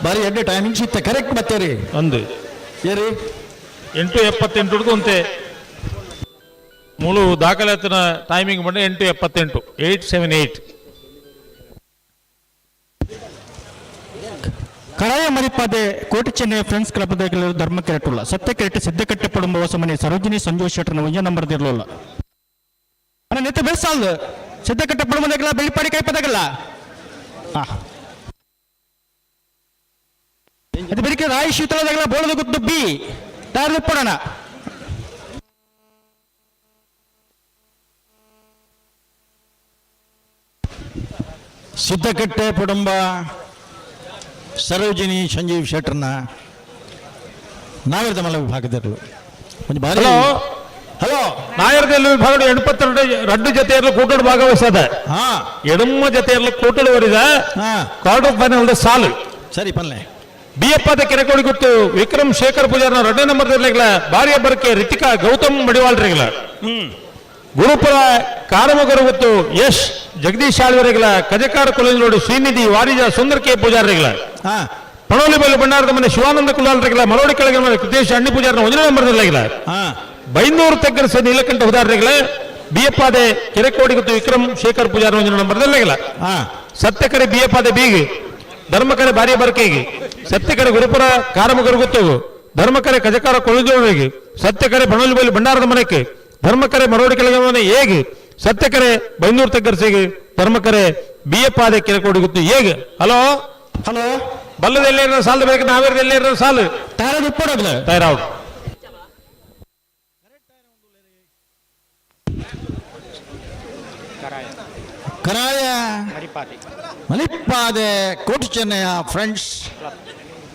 ಬಾರಿ ಎಡ್ಡೆ ಟೈಮಿಂಗ್ಸ್ ಇತ್ತ ಕರೆಕ್ಟ್ ಮತ್ತೆ ರೀ ಅಂದು ಏರಿ 8:78 ಹುಡುಗು ಅಂತೆ ಮೂಲು ದಾಖಲಾತಿನ ಟೈಮಿಂಗ್ ಬಂಡ 8:78 878. ಕರಾಯ ಮರಿಪಾದೆ ಕೋಟಿ ಚೆನ್ನೈ ಫ್ರೆಂಡ್ಸ್ ಕ್ಲಬ್ ಧರ್ಮ ಕೆರೆಟುಲ್ಲ ಸತ್ಯ ಕೆರೆಟ್ ಸಿದ್ದಕಟ್ಟೆ ಪಡುಂಬ ಹೊಸಮನೆ ಸರೋಜಿನಿ ಸಂಜೋಷ್ ಶೆಟ್ಟರ್ನ ಒಂಜ ನಂಬರ್ ಇರಲಿಲ್ಲ ನೆತ್ತ ಬೆಳ್ಸಾಲ್ದು ಸಿದ್ದಕಟ್ಟೆ ಪಡುಂಬದಾಗಲ್ಲ ಬೆಳ್ಳಿಪಾಡಿ ಕೈಪದಾಗಲ್ಲ ಅದು ಬೆಳಿಗ್ಗೆ ರಾಯಿ ಶೀತಲದಾಗಲ್ಲ ಬೋಳದ ಗುದ್ದು ಬಿ ತಯಾರು ಪಡೋಣ. ಸಿದ್ದಕಟ್ಟೆ ಪುಡಂಬ ಸರೋಜಿನಿ ಸಂಜೀವ್ ಶೆಟ್ಟರ್ನ ನಾಗರದ ಮಲ ವಿಭಾಗದವರು ಒಂದು ಬಾರಿ ಹಲೋ ಹಲೋ ನಾಯರದಲ್ಲಿ ವಿಭಾಗ 82 ರಡ್ಡು ಜೊತೆಯಲ್ಲೂ ಕೂಟೋಡು ಭಾಗವಹಿಸದ ಎಡಮ್ಮ ಜೊತೆಯಲ್ಲೂ ಕೂಟೋಡು ವರಿದ ಕ್ವಾರ್ಟರ್ ಫೈನಲ್ ಸಾಲು ಸರಿ ಪಲ್ಲೆ ಬಿಯಪ್ಪಾದ ಕೆರೆಕೋಡಿ ಗೊತ್ತು ವಿಕ್ರಮ್ ಶೇಖರ್ ಪೂಜಾರ್ನ ಎರಡನೇ ನಂಬರ್ ಬಾರಿಯ ಬರಕೆ ರಿತಿಕಾ ಗೌತಮ್ ಮಡಿವಾಳ್ರಿಗಳ ಗುರುಪುರ ಕಾರಮಗರು ಗೊತ್ತು ಯಶ್ ಜಗದೀಶ್ ಆಳ್ವರೆಗಳ ಕಜಕಾರ ಕೊಲಂಜೋಡು ಶ್ರೀನಿಧಿ ವಾರಿಜ ಸುಂದರ್ ಕೆ ಪೂಜಾರಿಗಳ ಪಣೋಲಿ ಬೈಲು ಭಂಡಾರದ ಮನೆ ಶಿವಾನಂದ ಕುಲಾಲ್ರಿಗಳ ಮರೋಡಿ ಕೆಳಗಿನ ಮನೆ ಕೃತೇಶ್ ಅಣ್ಣಿ ಪೂಜಾರನ ಒಂದನೇ ನಂಬರ್ದಲ್ಲಾಗಿಲ್ಲ ಬೈಂದೂರು ತೆಗ್ಗರಸ ನೀಲಕಂಠ ಹುದಾರರಿಗಳ ಬಿಯಪ್ಪಾದೆ ಕೆರೆಕೋಡಿ ಗೊತ್ತು ವಿಕ್ರಮ್ ಶೇಖರ್ ಪೂಜಾರ ಒಂದನೇ ನಂಬರ್ದಲ್ಲಾಗಿಲ್ಲ ಸತ್ಯಕರೆ ಬಿಯಪ್ಪಾದೆ ಬೀಗಿ ಧರ್ಮಕರೆ ಬಾರಿಯ ಬರಕೆಗೆ ಸತ್ಯಕರೆ ಗುರುಪುರ ಕಾರಮಗರು ಗೊತ್ತು ಧರ್ಮಕರೆ ಕಜಕಾರ ಕೊಳಜೋಳಿಗೆ ಸತ್ಯಕರೆ ಬಣೋಲಿ ಬೈಲು ಭಂಡಾರದ ಮನೆಗೆ ಧರ್ಮಕರೆ ಮರೋಡಿ ಕೆಳಗಿನ ಮನೆ ಹೇಗೆ ಸತ್ಯಕರೆ ಬೈಂದೂರು ತೆಗ್ಗರಸಿಗೆ ಧರ್ಮಕರೆ ಬಿಯಪ್ಪಾದೆ ಕೆರೆಕೋಡಿ ಗೊತ್ತು ಹೇಗೆ. ಹಲೋ ಹಲೋ ಬಲ್ಲದಲ್ಲಿ ಸಾಲು ಬೇಕು ನಾವೇರದಲ್ಲಿ ಸಾಲು ತಯಾರಾವ್ ಕರಾಯ ಮಲಿಪಾದೆ ಕೋಟಿ ಚೆನ್ನಯ್ಯ ಫ್ರೆಂಡ್ಸ್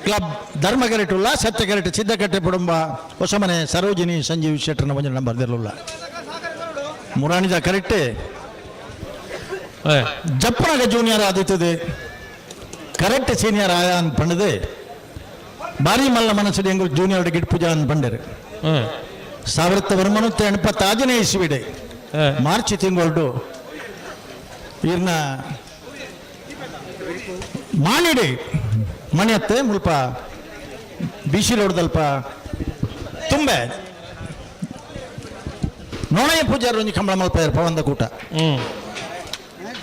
ಕ್ಲಬ್ ಧರ್ಮಗೆರೆಟುಲ್ಲ ಸತ್ಯಗೆರೆಟು ಸಿದ್ದಕಟ್ಟೆ ಪುಡುಂಬ ಹೊಸಮನೆ ಸರೋಜಿನಿ ಸಂಜೀವ್ ಶೆಟ್ಟರ್ನ ಒಂಜಿ ನಂಬರ್ ದಿರಲಿಲ್ಲ ಮುರಾಣಿದ ಕರೆಕ್ಟೇ ಜಪ್ಪನಾಗ ಜೂನಿಯರ್ ಆದಿತ್ತದೆ ಕರೆಕ್ಟ್ ಸೀನಿಯರ್ ಆಯ ಅಂತ ಪಂಡದೆ ಬಾರಿ ಮಲ್ಲ ಮನಸ್ಸು ಎಂಗು ಜೂನಿಯರ್ ಗಿಟ್ ಪೂಜಾ ಅಂತ ಪಂಡರು 1986ನೇ ಇಸ್ವಿಡೆ ಮಾರ್ಚ್ ತಿಂಗಳು ಇರ್ನ ಮಾಣಿಡಿ ಮಣಿಯತ್ತೆ ಮುಲ್ಪ ಬಿಸಿ ರೋಡ್ದಲ್ಪ ತುಂಬೆ ನೋಣಯ್ಯ ಪೂಜಾರಿ ಒಂಜಿ ಕಂಬಳ ಮಲ್ಪ ಪವಂದ ಕೂಟ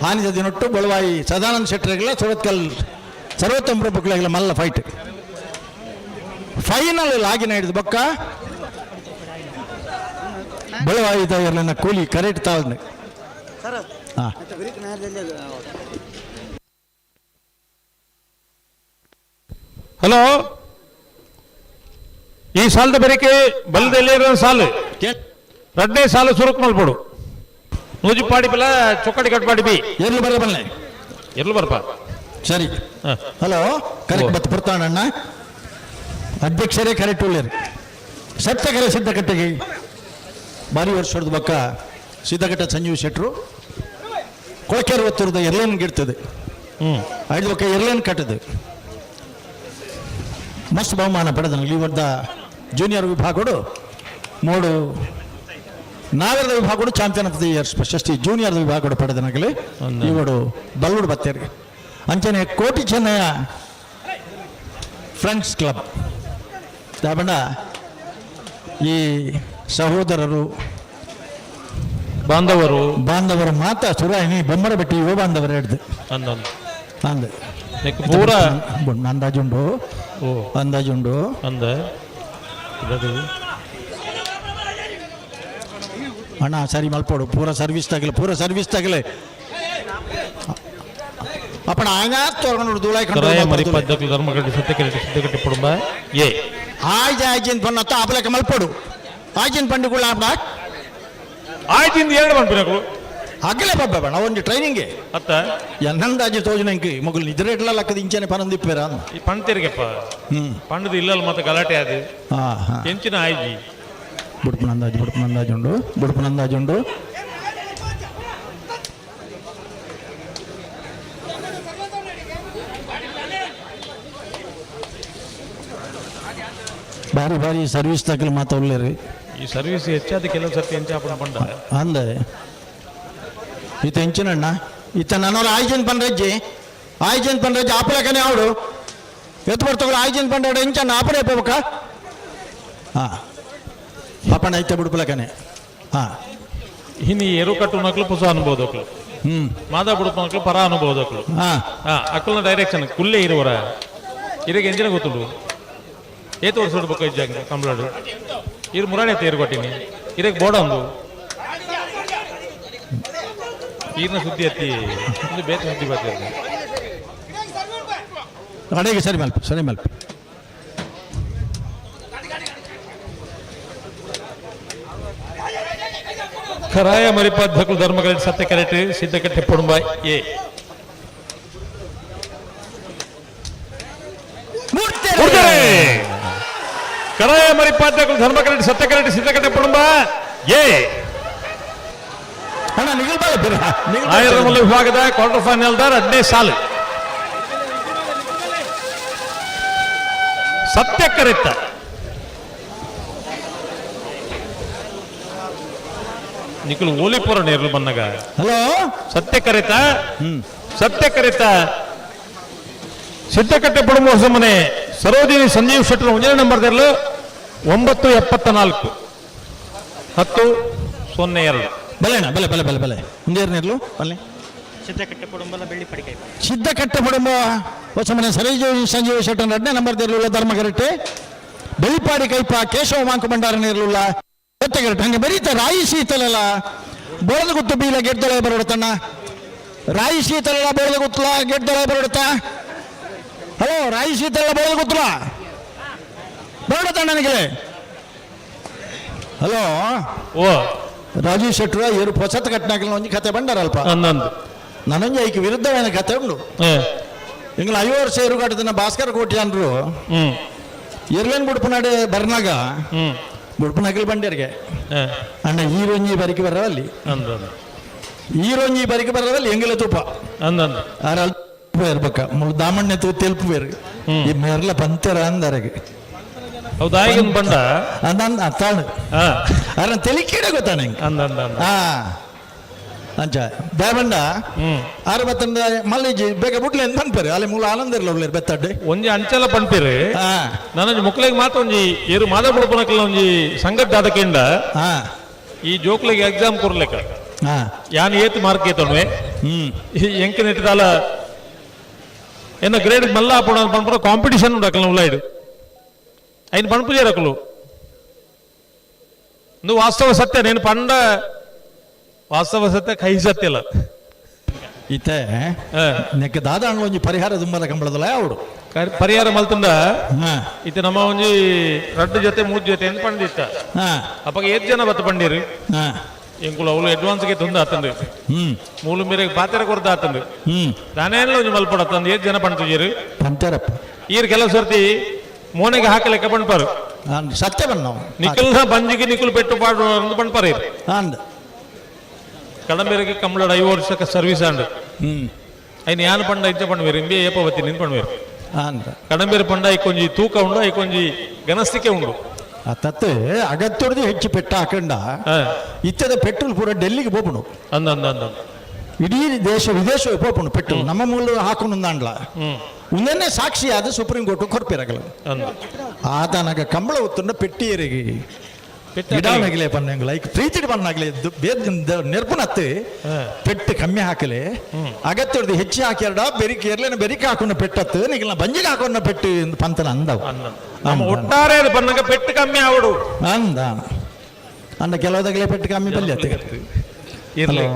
ಆನಿದ ದಿನೊಟ್ಟು ಬಳುವಾಯಿ ಸದಾನಂದ ಶೆಟ್ಟರಿಗೆಲ್ಲ ಸುರತ್ಕಲ್ ಸರ್ವೋತ್ತಮ ಪ್ರಭುಗಳಿಗೆಲ್ಲ ಮಲ್ಲ ಫೈಟ್ ಫೈನಲ್ ಲಾಗಿನ ಹಿಡಿದು ಬೊಕ್ಕ ಬಳುವಾಯಿ ಇರ್ಲಿನ ಕೂಲಿ ಕರೆಕ್ಟ್ ತಾಳ್ನೆ. ಹಲೋ ಈ ಸಾಲದ ಬೆರಕೆ ಬಲದಲ್ಲಿ ಸಾಲು ರಡ್ನೇ ಸಾಲು ಸುರುಕ್ ಮಲ್ಪಡು ನೂಜಿಪಾಡಿ ಬಲ ಚೊಕ್ಕಡಿ ಕಟ್ಪಾಡಿ ಬಿ ಎರ್ಲು ಬರ ಬಲ್ಲೆ ಎರ್ಲು ಬರ್ಪ ಸರಿ. ಹಲೋ ಕರೆಕ್ಟ್ ಬತ್ತು ಪುರ್ತಾಣಣ್ಣ ಅಧ್ಯಕ್ಷರೇ ಕರೆಕ್ಟ್ ಉಳ್ಳೇರಿ ಸತ್ಯಕರೆ ಸಿದ್ಧಕಟ್ಟೆಗೆ ಭಾರಿ ವರ್ಷದ ಬಕ್ಕ ಸಿದ್ದಘಟ್ಟ ಸಂಜೀವ್ ಶೆಟ್ರು ಕೊಳಕೆರೆ ಒತ್ತುರದ ಎರ್ಲೇನ್ ಗಿಡ್ತದೆ ಐದು ಬೊಕ್ಕ ಎರ್ಲೇನ್ ಕಟ್ಟದು ಮಸ್ತ್ ಬಹುಮಾನ ಪಡೆದ ಈ ಜೂನಿಯರ್ ವಿಭಾಗಡು ಮೂಡು ನಾಗರದ ವಿಭಾಗಡು ಚಾಂಪಿಯನ್ ಆಫ್ the years ಪ್ರಶಸ್ತಿ ಜೂನಿಯರ್ ವಿಭಾಗಡು ಪಡೆದನಗಲಿ ಇವಡು ಬಲ್ಲುಡು ಬತ್ತೇರಿ ಅಂಚನೆ ಕೋಟಿ ಚೆನ್ನಯ್ಯ ಫ್ರೆಂಡ್ಸ್ ಕ್ಲಬ್ ದಾಬಣ್ಣ ಈ ಸಹೋದರರು ಬಾಂಧವರು ಬಾಂಧವರು ಮಾತಾ ಸುರಾಯಿನಿ ಬೊಮ್ಮರ ಬೆಟ್ಟಿ ಯುವ ಬಾಂಧವರು ಹಿಡ್ದು ಅಂದ ಪೂರ ಅಂದಾಜುಂಡು ಅಂದಾಜುಂಡು ಅಂದ ಅಣ್ಣ ಸರಿ ಮಲ್ಪೋಡು ಪೂರ ಸರ್ವಿಸ್ ತಗಲೆ ಪೂರ ಸರ್ವಿಸ್ ತಗಲೆ ಅಪ್ಪಣ ಆಂಗಾ ತೋರ್ಕೊಂಡು ಧೂಳಾಯ್ ಕರಾಯ ಮರಿಪದ್ದಕ್ಲು ಧರ್ಮಗಡ್ಡೆ ಸತ್ಯಕರೆಟ್ಟಿ ಸಿದ್ದಗಟ್ಟೆ ಕುಟುಂಬ ಎ ಆಯ್ತು ಆಯ್ಜಿನ ಪಣ್ಣತ್ತ ಆಪಲಕ ಮಲ್ಪೋಡು ಆಯ್ಜಿನ ಪಂಡಿಗುಳ ಆಪಡ ಆಯ್ತಿಂದ ಎರಡು ಪನ್ಪಿನಕುಲು ಅಗಲೆ ಬಬ್ಬ ಬಣ್ಣ ಒಂದು ಟ್ರೈನಿಂಗ್ ಅತ್ತ ಎನ್ನಂದಾಜಿ ತೋಜನಂಕಿ ಮಗುಲು ನಿದ್ರೆ ಇಡ್ಲ ಲಕ್ಕದ ಇಂಚನೆ ಪನಂದಿಪ್ಪೇರ ಈ ಪಣ್ ತಿರುಗಪ್ಪ ಪಂಡದ ಇಲ್ಲಲ್ಲ ಮತ್ತೆ ಗಲಾಟೆ ಅದು ಎಂಚಿನ ಆಯ್ಜಿ ಬುಡ್ಪನ ಅಂದಾಜು ಬುಡ್ಪನ ಅಂದಾಜುಂಡು ಬುಡ್ಪನ ಅಂದಾಜುಂಡು ಭಾರಿ ಭಾರಿ ಸರ್ವಿಸ್ ತಗಲು ಮಾತಾಡ್ಲೇರಿ ಈ ಸರ್ವಿಸ್ ಹೆಚ್ಚಾದ ಕೆಲವು ಸರ್ತಿ ಎಂಚ ಪಂಡ ಅಂದೆ ಈತ ಎಂಚಿನಣ್ಣ ಈತ ನನ್ನೋರು ಆಯ್ಜಿನ ಪಂಡ್ರಜ್ಜಿ ಆಯ್ಜಿನ ಪಂಡ್ರಜ್ಜಿ ಆಪಲಕನೇ ಅವಡು ಎತ್ತು ಬರ್ತಗಳು ಆಯ್ಜಿನ ಪಂಡ ಎಂಚಣ್ಣ ಆಪಡೆ ಹೋಗ್ಬೇಕ ಹಾಂ ಪಾಪಣ್ಣ ಐತೆ ಬಿಡ್ಪಲಕನೆ ಹಾಂ ಹಿಂದೆ ಎರು ಕಟ್ಟು ನಕ್ಲು ಪುಸ ಅನ್ಬೋದು ಅಕ್ಲು ಮಾದಾ ಬುಡಪ ನಕ್ಲು ಪರ ಅನ್ಬೋದು ಅಕ್ಲು ಹಾಂ ಅಕ್ಕಲ್ನ ಡೈರೆಕ್ಷನ್ ಕುಲ್ಲೇ ಇರುವರ ಇರಗೆ ಎಂಜಿನ ಗೊತ್ತುಂಡು ಏತು ವರ್ಷ ಬೊಕ್ಕ ಇಜ್ಜಾಂಗ ಕಂಬ್ಳಾಡು ಇರು ಮುರಾಣಿ ತೇರು ಕೊಟ್ಟಿನಿ ಇರಗೆ ಬೋಡ ಒಂದು ಈರ್ನ ಸುದ್ದಿ ಅತ್ತಿ ಒಂದು ಬೇತ ಸುದ್ದಿ ಬರ್ತದೆ ಅಡೆಗೆ ಸರಿ ಮಲ್ಪ ಸರಿ ಮಲ್ಪ ಕರಾಯ ಮರಿಪಾಧ್ಯಕಲು ಧರ್ಮಗಳ ಸತ್ಯ ಕರೆಕ್ಟ್ ಸಿದ್ದಕಟ್ಟೆ ಪೊಡುಂಬ ಎ ಕರಾಯ ಮರಿಪಾಧ್ಯಕಲು ಧರ್ಮ ಕರೆಕ್ಟ್ ಸತ್ಯ ಕರೆಕ್ಟ್ ಸಿದ್ದಕಟ್ಟೆ ಪೊಡುಂಬ ಎ ಅಣ್ಣ ನಿಗಲ್ಬಾಲ ಆಯಿರಮಲ್ಲ ವಿಭಾಗದ ಕ್ವಾರ್ಟರ್ ಫೈನಲ್ ದಾರ್ ಹದಿನೈದು ಸಾಲು ಸತ್ಯ ಕರೆಕ್ಟ ನಿಖಲು ಓಲಿಪುರ ನೇರ್ಲು ಬಂದಾಗ ಹಲೋ ಸತ್ಯ ಕರೆತ ಸತ್ಯ ಕರೆತ ಸಿದ್ದಕಟ್ಟೆ ಪಡುವ ಹೊಸಮನೆ ಸರೋಜಿನಿ ಸಂಜೀವ್ ಶೆಟ್ಟರ್ ಒಂದನೇ ನಂಬರ್ ತೆರಲು 9.74 10 0 2 ಬಲೆ ಅಣ್ಣ ಬಲೆ ಬಲೆ ಬಲೆ ಬಲೆ ಒಂದೇರು ನೇರ್ಲು ಬಲ್ಲೆ ಸಿದ್ದಕಟ್ಟೆ ಕುಟುಂಬದ ಬೆಳ್ಳಿ ಪಡಿಕೆ ಸಿದ್ದಕಟ್ಟೆ ಕುಟುಂಬ ಹೊಸಮನೆ ಸರೋಜಿನಿ ಸಂಜೀವ್ ಶೆಟ್ಟರ್ ಎರಡನೇ ನಂಬರ್ ತೆರಲುಲ್ಲ ಧರ್ಮಗರಟ್ಟೆ ಬೆಳಿಪಾಡಿ ಕೈಪ ಕೇಶವ ಮಾಂಕು ಭಂಡಾರ ನೇರ್ಲುಲ್ಲ ಸತ್ಯಗರಟ್ಟೆ ಹಂಗೆ ಬರೀತ ರಾಯಿ ಶೀತಲಲ್ಲ ಬೋಳದ ಗುತ್ತು ಬೀಲ ಗೆಡ್ದೊಳೆ ಬರೋಡತಣ್ಣ ರಾಯಿ ಶೀತಲಲ್ಲ ಬೋಳದ ಗುತ್ತಲ ಗೆಡ್ದೊಳೆ ಬರೋಡತ ಹಲೋ ರಾಯಿ ಶೀತಲ ಬೋಳದ ಗುತ್ತಲ ಬರೋಡತಣ್ಣ ನನಗೆ ಹಲೋ ಓ ರಾಜೀವ್ ಶೆಟ್ರ ಇವರು ಹೊಸತ್ ಕಟ್ನಾಕಲ್ ಒಂಜಿ ಕತೆ ಬಂಡಾರಲ್ಪ ಅಂದಂದು ನನಂಜಿ ಐಕ್ ವಿರುದ್ಧವಾದ ಕತೆ ಉಂಡು ಇಂಗ್ಲ ಐವ ವರ್ಷ ಎರುಗಾಟದಿನ ಭಾಸ್ಕರ ಕೋಟಿ ಅಂದ್ರು ಎರ್ಲೇನ್ ಬುಡ್ಪನಾಡೆ ಬರ್ನಾಗ ಬುಡ್ಪನಕಲ್ ಬಂಡ್ಯರಿಗೆ ಅಣ್ಣ ಈ ರಂಜಿ ಬರಿಕೆ ಬರವಲ್ಲಿ ಈ ರಂಜಿ ಬರಿಕೆ ಬರವಲ್ಲಿ ಎಂಗಲ ತೂಪ ಅಂದಂದು ಆರ ಇರ್ಬೇಕ ಮುಳು ದಾಮಣ್ಣ ತೂ ತೆಲ್ಪು ಬೇರೆ ಈ ಮೇರ್ಲ ಪಂತೆರ ಅಂದರೆಗೆ ಹೌದಾ ಈಗ ಬಂಡ ಅಂದ ಅತ್ತಾಳು ಅರ ತೆಲಿಕೀಡೆ ಗೊತ್ತಾನೆ ಹಾ ಅಂಚ ದೇವಂಡ ಆರು ಬತ್ತಂಡ ಮಲ್ಲಿಜಿ ಬೇಗ ಬುಡ್ಲೆ ಅಂತ ಪನ್ಪೇರು ಅಲ್ಲಿ ಮೂಲ ಆನಂದ ಇರಲ್ಲ ಉಳ್ಳೇರು ಬೆತ್ತಡ್ಡೆ ಒಂಜಿ ಅಂಚಲ ಪನ್ಪೇರು ನನಂಜಿ ಮುಕ್ಲೆಗ್ ಮಾತ್ರ ಒಂಜಿ ಏರು ಮಾದ ಬುಡ್ಪನಕಲ್ ಒಂಜಿ ಸಂಗತ್ ದಾದಕಿಂಡ ಈ ಜೋಕ್ಲೆಗ್ ಎಕ್ಸಾಮ್ ಕೊರ್ಲೆಕ ಯಾನ್ ಏತ್ ಮಾರ್ಕ್ ಏತಣ್ವೆ ಎಂಕ ನೆಟ್ಟದಾಲ ಎನ್ನ ಗ್ರೇಡ್ ಮಲ್ಲ ಆಪುಣ ಪನ್ಪುರ ಕಾಂಪಿಟಿಷನ್ ಉಂಡು ಅಕಲ್ನ ಉಳ್ಳಾಯ್ಡು ಐನ್ ಪನ್ಪುಜೇರು ಅಕಲು ಇಂದು ವಾಸ್ತವ ಸತ್ಯ నేను ಪಂಡ ವಾಸ್ತವ ಸತ್ಯ ಕೈ ಸತ್ಯ ಇಲ್ಲ ಇತ್ತೆ ನೆಕ್ ದಾದ ಒಂಜಿ ಪರಿಹಾರ ದುಂಬಲ ಕಂಬಳದಲ್ಲ ಅವಡು ಪರಿಹಾರ ಮಲ್ತುಂಡ ಇತ್ತೆ ನಮ್ಮ ಒಂಜಿ ರಡ್ಡು ಜೊತೆ ಮೂರು ಜೊತೆ ಅಂತ ಪಂಡಿತ್ತ ಅಪ್ಪಗ ಏತ್ ಜನ ಬತ್ತ ಪಂಡೀರು ಎಂಕುಲು ಅವಳು ಅಡ್ವಾನ್ಸ್ಗೆ ತೊಂದ ಆತಂದು ಮೂಲು ಮೇರೆಗೆ ಪಾತೆರ ಕೊರ್ದ ಆತಂದು ತಾನೇನ ಒಂಜಿ ಮಲ್ಪಡತ್ತಂದು ಏತ್ ಜನ ಪಂಡ್ತುಜೇರು ಪಂತೇರಪ್ಪ ಈರ್ ಕೆಲವು ಸರ್ತಿ ಮೋನೆಗೆ ಹಾಕಲೆಕ್ಕ ಪಂಡ್ಪಾರು ಸತ್ಯ ಬಣ್ಣ ನಿಖಲ್ನ ಬಂಜಿಗೆ ನಿಖಲ್ ಪೆಟ್ಟು ಪಾಡು ಅಂತ ಪಂಡ್ಪಾರು ಅಂದ್ ಕಡಂಬೇರಿಗೆ ಕಂಬಳಡ್ 5 ವರ್ಷಕ್ಕೆ ಸರ್ವಿಸ್ ಆಂಡ್ ಐನ್ ಯಾನ್ ಪಂಡ ಇಂಚ ಪಂಡ್ವೇರು ಇಂಬೆ ಏಪ ಬತ್ತಿ ನಿನ್ ಪಂಡ್ವೇರು ಕಡಂಬೇರು ಪಂಡ ಐಕೊಂಜಿ ತೂಕ ಉಂಡು ಐಕೊಂಜಿ ಗನಸ್ತಿಕೆ ಉಂಡು ಆ ತತ್ತೆ ಅಗತ್ಯದ ಹೆಚ್ಚು ಪೆಟ್ಟ ಹಾಕೊಂಡ ಇತ್ತದ ಪೆಟ್ರೋಲ್ ಪೂರ ಡೆಲ್ಲಿಗೆ ಪೋಪುಂಡು ಅಂದ ಅಂದ ಅಂದ ಇಡೀ ದೇಶ ವಿದೇಶ ಪೋಪುಂಡು ಪೆಟ್ರೋಲ್ ನಮ್ಮ ಮೂಲ ಹಾಕೊಂಡು ಉಂದನ್ನೇ ಸಾಕ್ಷಿ ಆದ ಸುಪ್ರೀಂ ಕೋರ್ಟ್ ಕೊರ್ಪಿರಗಲ ಆತನಗ ಕಂಬಳ ಉತ್ತುಂಡ ಪೆಟ್ಟಿಯರಿಗೆ ಗಿಡಾನಗಲೆ ಪನ್ನಂಗ್ ಲೈಕ್ ಪ್ರೀತಿಡ್ ಪನ್ನಾಗಲೆ ನೆರ್ಪುನತ್ತು ಪೆಟ್ಟು ಕಮ್ಮಿ ಹಾಕಲೆ ಅಗತ್ಯದ ಹೆಚ್ಚು ಹಾಕ್ಯಾರಡ ಬೆರಿಕೆ ಎರ್ಲೇನ ಬೆರಿಕೆ ಹಾಕೊಂಡ ಪೆಟ್ಟತ್ತು ನಿಗಲ್ನ ಬಂಜಿಗೆ ಹಾಕೊಂಡ ಪೆಟ್ಟು ಪಂತನ ಅಂದವು ಒಟ್ಟಾರೆ ಅದು ಪನ್ನಗ ಪೆಟ್ಟು ಕಮ್ಮಿ ಆವಡು ಅಂದ ಅಂದ ಕೆಲವದಾಗಲೇ ಪೆಟ್ಟು ಕಮ್ಮಿ ಬಲ್ಲಿ ಅತ್ತೆ ಹಲೋ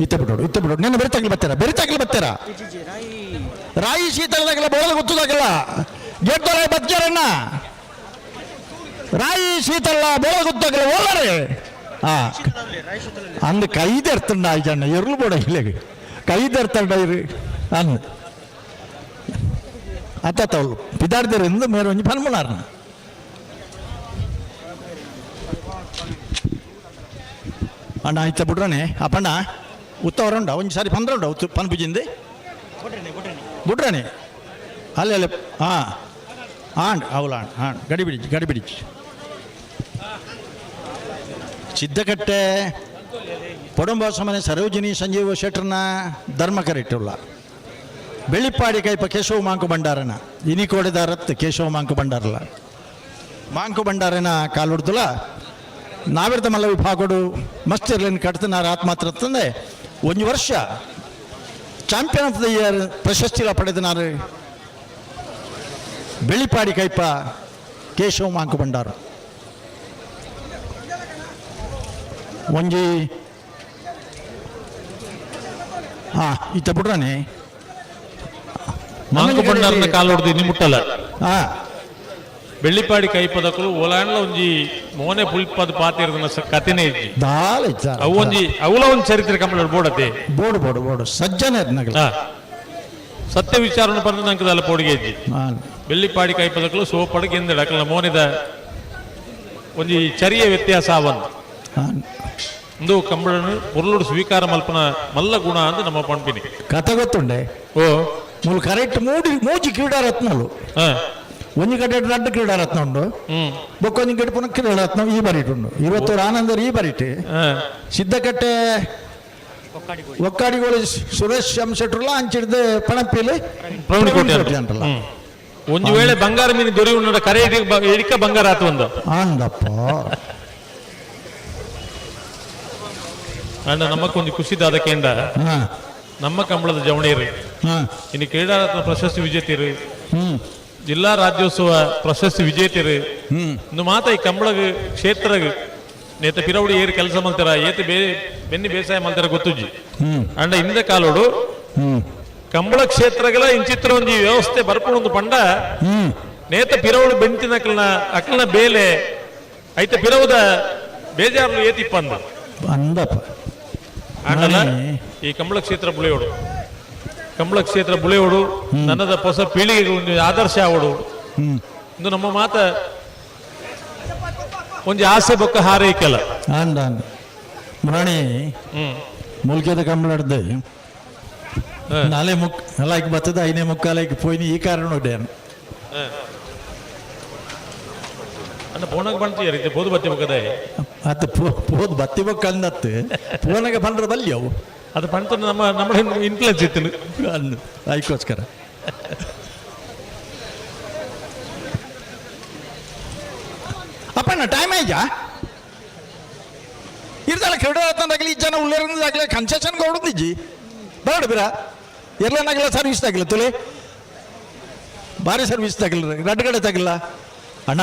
ಇತ್ತ ಬಿಡೋಡು ಇತ್ತ ಬಿಡೋಡು ನಿನ್ನ ಬೆರಿತಾಗಲಿ ಬರ್ತಾರ ಬೆರಿತಾಗಲಿ ಬರ್ತಾರ ರಾಯಿ ಶೀತಲದಾಗಲ್ಲ ಬೋಳದ ಗೊತ್ತದಾಗಲ್ಲ ಗೇಟ್ ದೊರ ಬದ್ಕ್ಯಾರಣ್ಣ ರಾಯಿ ಶೀತಲ್ಲ ಬೋಳ ಗೊತ್ತಾಗಲ್ಲ ಓಲಾರೆ ಆ ಅಂದು ಕೈದೆರ್ತಂಡ ಆಯ್ತಣ್ಣ ಎರ್ಲು ಬೋಡ ಇಲ್ಲಿಗೆ ಕೈದೆರ್ತಂಡ ಇರು ಅಂದು ಅತ್ತ ತವಳು ಪಿದಾಡ್ದಿರ ಇಂದು ಮೇರೆ ಒಂಜಿ ಪನ್ಮುನಾರ್ನ ಅಣ್ಣ ಇತ್ತ ಬಿಡ್ರನೆ ಅಪ್ಪಣ್ಣ ಉತ್ತವರಂಡ ಒಂಜಿ ಸಾರಿ ಪಂದ್ರಂಡ ಉತ್ತು ಪನ್ಪುಜಿಂದು ಬುಡ್ರನೆ ಅಲ್ಲೇ ಅಲ್ಲೇ ಹಾಂ ಆಂಡ್ ಅವಳ ಆಂಡ್ ಗಡಿ ಬಿಡಿಚ್ ಗಡಿ ಬಿಡಿಚ್ ಸಿದ್ದಕಟ್ಟೆ ಪೊಡಂಬಾಸಮನೆ ಸರೋಜಿನಿ ಸಂಜೀವ ಶೆಟ್ಟರ್ನ ಧರ್ಮಕರಿಟ್ಟುಳ್ಳ ಬೆಳ್ಳಿಪ್ಪಾಡಿ ಕೈಪ ಕೇಶವ ಮಾಂಕು ಭಂಡಾರನ ಇನಿಕೋಡೆದಾರತ್ ಕೇಶವ ಮಾಂಕು ಭಂಡಾರಲ್ಲ ಮಾಂಕು ಭಂಡಾರನ ಕಾಲುಡ್ದುಲ ನಾವಿರ್ದ ಮಲ್ಲ ವಿಭಾಗಡು ಮಸ್ತ್ ಇರ್ಲಿನ ಕಟ್ತನಾರ ಆತ್ಮಾತ್ರ ತಂದೆ ಒಂದು ವರ್ಷ ಚಾಂಪಿಯನ್ ಆಫ್ the year ಪ್ರಶಸ್ತಿಲ ಪಡೆದನಾರು ಬೆಳ್ಳಿಪಾಡಿ ಕೈಪ ಕೇಶವ ಮಾಂಕು ಭಂಡಾರ ಒಂಜಿ ಹಾ ಇತ್ತ ಬಿಡ್ರಾನೆ ಮಾಂಕು ಭಂಡಾರನ ಕಾಲೊಡ್ದು ಇನಿ ಮುಟ್ಟಲ್ಲ ಹಾ ಬೆಳ್ಳಿಪಾಡಿ ಕೈಪದಕಲು ಓಲಾಂಡ್ಲ ಒಂಜಿ ಮೋನೆ ಪುಲ್ಪದ ಪಾತಿರ್ದನ ಕತೆನೇ ಇಜ್ಜಿ ದಾಲ ಅವು ಒಂಜಿ ಅವಲ ಒಂದು ಚರಿತ್ರೆ ಕಂಬಳ ಬೋಡತೆ ಬೋಡು ಬೋಡು ಬೋಡು ಸಜ್ಜನ ನಗಲ ಸತ್ಯ ವಿಚಾರಣ ಪಂದ ನಂಕದಲ್ಲ ಪೋಡಿಗೆ ಇಜ್ಜಿ ಬೆಳ್ಳಿಪಾಡಿ ಕೈಪದಕಲು ಸೋಪಡು ಗೆಂದಡ ಅಕಲ್ನ ಮೋನೆದ ಒಂಜಿ ಚರಿಯ ವ್ಯತ್ಯಾಸ ಆವಂದು ಒಂದು ಕಂಬಳನು ಪೊರ್ಲುಡು ಸ್ವೀಕಾರ ಮಲ್ಪನ ಮಲ್ಲ ಗುಣ ಅಂತ ನಮ್ಮ ಪಂಪಿನಿ ಕತೆ ಗೊತ್ತುಂಡೆ ಓ ಮೂಲು ಕರೆಕ್ಟ್ ಮೂಡಿ ಮೂಜಿ ಕ್ರೀಡಾರತ್ನಲು ಒಂಜಿ ಕಡೆ ರಡ್ಡು ಕ್ರೀಡಾರತ್ನ ಉಂಡು ಬೊಕ್ಕೊಂಜಿ ಕಡೆ ಪುನಃ ಕ್ರೀಡಾರತ್ನ ಈ ಬರಿಟುಂಡು ಇವತ್ತು ಆನಂದರ್ ಈ ಬರಿಟು ಸಿದ್ದಕಟ್ಟೆ ಒಕ್ಕಾಡಿಗೋಳಿ ಸುರೇಶ್ ಎಂ ಶೆಟ್ರುಲ ಅಂಚಿಡ್ದು ಪಣಪಿಲಿ ಪ್ರವೀಣ್ ಕೋಟೆ ಅಂತಲ್ಲ ಒಂದು ವೇಳೆ ಬಂಗಾರ ಮೀನು ದೊರೆಯುವ ಕರೆ ಇಡಿಕ ಬಂಗಾರ ಆತು ಒಂದು ಅಂದಪ್ಪ ಅಣ್ಣ ನಮ್ಮಕ್ಕೊಂದು ಖುಷಿದಾದ ಕೇಂದ್ರ ನಮ್ಮ ಕಂಬಳದ ಜವಣೀರು ಇನ್ನು ಕ್ರೀಡಾರತ್ನ ಪ್ರಶಸ್ತಿ ವಿಜೇತರು ಜಿಲ್ಲಾ ರಾಜ್ಯೋತ್ಸವ ಪ್ರಶಸ್ತಿ ವಿಜೇತರು ಇನ್ನು ಮಾತ ಈ ಕಂಬಳಗ ಕ್ಷೇತ್ರಗ್ ನೇತ ಪಿರವಡಿ ಏರು ಕೆಲಸ ಮಲ್ತಾರ ಏತ ಬೇ ಬೆನ್ನಿ ಬೇಸಾಯ ಮಲ್ತಾರ ಗೊತ್ತುಜ್ಜಿ ಅಂಡ ಹಿಂದೆ ಕಾಲೋಡು ಕಂಬಳ ಕ್ಷೇತ್ರಗಳ ಇಂಚಿತ್ರ ಒಂಜಿ ವ್ಯವಸ್ಥೆ ಬರ್ಪುಣೊಂದು ಪಂಡ ನೇತ ಪಿರವಡು ಬೆಂತಿನ ಅಕಲ್ನ ಅಕಲ್ನ ಬೇಲೆ ಐತ ಪಿರವುದ ಬೇಜಾರ್ಲು ಏತಿಪ್ಪಂದ ಅಂದಪ್ಪ ಆಂಡಲ ಈ ಕಂಬಳ ಕ್ಷೇತ್ರ ಬುಳೆಯೋಡು ಕಂಬಳ ಕ್ಷೇತ್ರ ಬುಳೆಯೋಡು ನನ್ನದ ಹೊಸ ಪೀಳಿಗೆಗೆ ಒಂದು ಆದರ್ಶ ಆವಡು ಇಂದು ನಮ್ಮ ಮಾತ ಒಂಜಿ ಆಸೆ ಬೊಕ್ಕ ಹಾರೈಕೆಲ್ಲ ಅಂದ ಅಂದ ಮುರಾಣಿ ಮುಲ್ಕೆದ ಕಂಬಳಡ್ದು ನಾಳೆ ಮುಕ್ ಲೈಕ್ ಬರ್ತದ ಐನೇ ಮುಕ್ಕಾಲೈಕ್ ಪೋಯಿನಿ ಈ ಕಾರಣ ಉಡ್ಯಾನ ಅಣ್ಣ ಪೋನಾಗ ಬಂತೀಯ ರೀತಿ ಬೋದು ಬತ್ತಿ ಬೊಕ್ಕದೆ ಅತ್ತ ಪೋದು ಬತ್ತಿ ಬೊಕ್ಕ ಅಂದತ್ತು ಪೋನಾಗ ಬಂದ್ರೆ ಬಲ್ಲಿ ಅವು ಅದು ಪಂತ ನಮ್ಮ ನಮ್ಮ ಇನ್ಫ್ಲುಯೆನ್ಸ್ ಇತ್ತು ಅಂದು ಅದಕ್ಕೋಸ್ಕರ ಅಪ್ಪಣ್ಣ ಟೈಮ್ ಆಯ್ತಾ ಇರ್ದಾಳ ಕ್ರೀಡಾರತ್ನದಾಗಲಿ ಈ ಜನ ಉಳ್ಳೇರಂದಾಗಲಿ ಕನ್ಸೆಷನ್ ಕೊಡೋದಿಜ್ಜಿ ಬೇಡ ಬಿರ ಎಲ್ಲನಾಗಲ್ಲ ಸರ್ವಿಸ್ ತಾಗಿಲ್ಲ ತುಲೆ ಭಾರಿ ಸರ್ವಿಸ್ ತಾಗಿಲ್ಲ ರಡ್ಡು ತಾಗಿಲ್ಲ ಅಣ್ಣ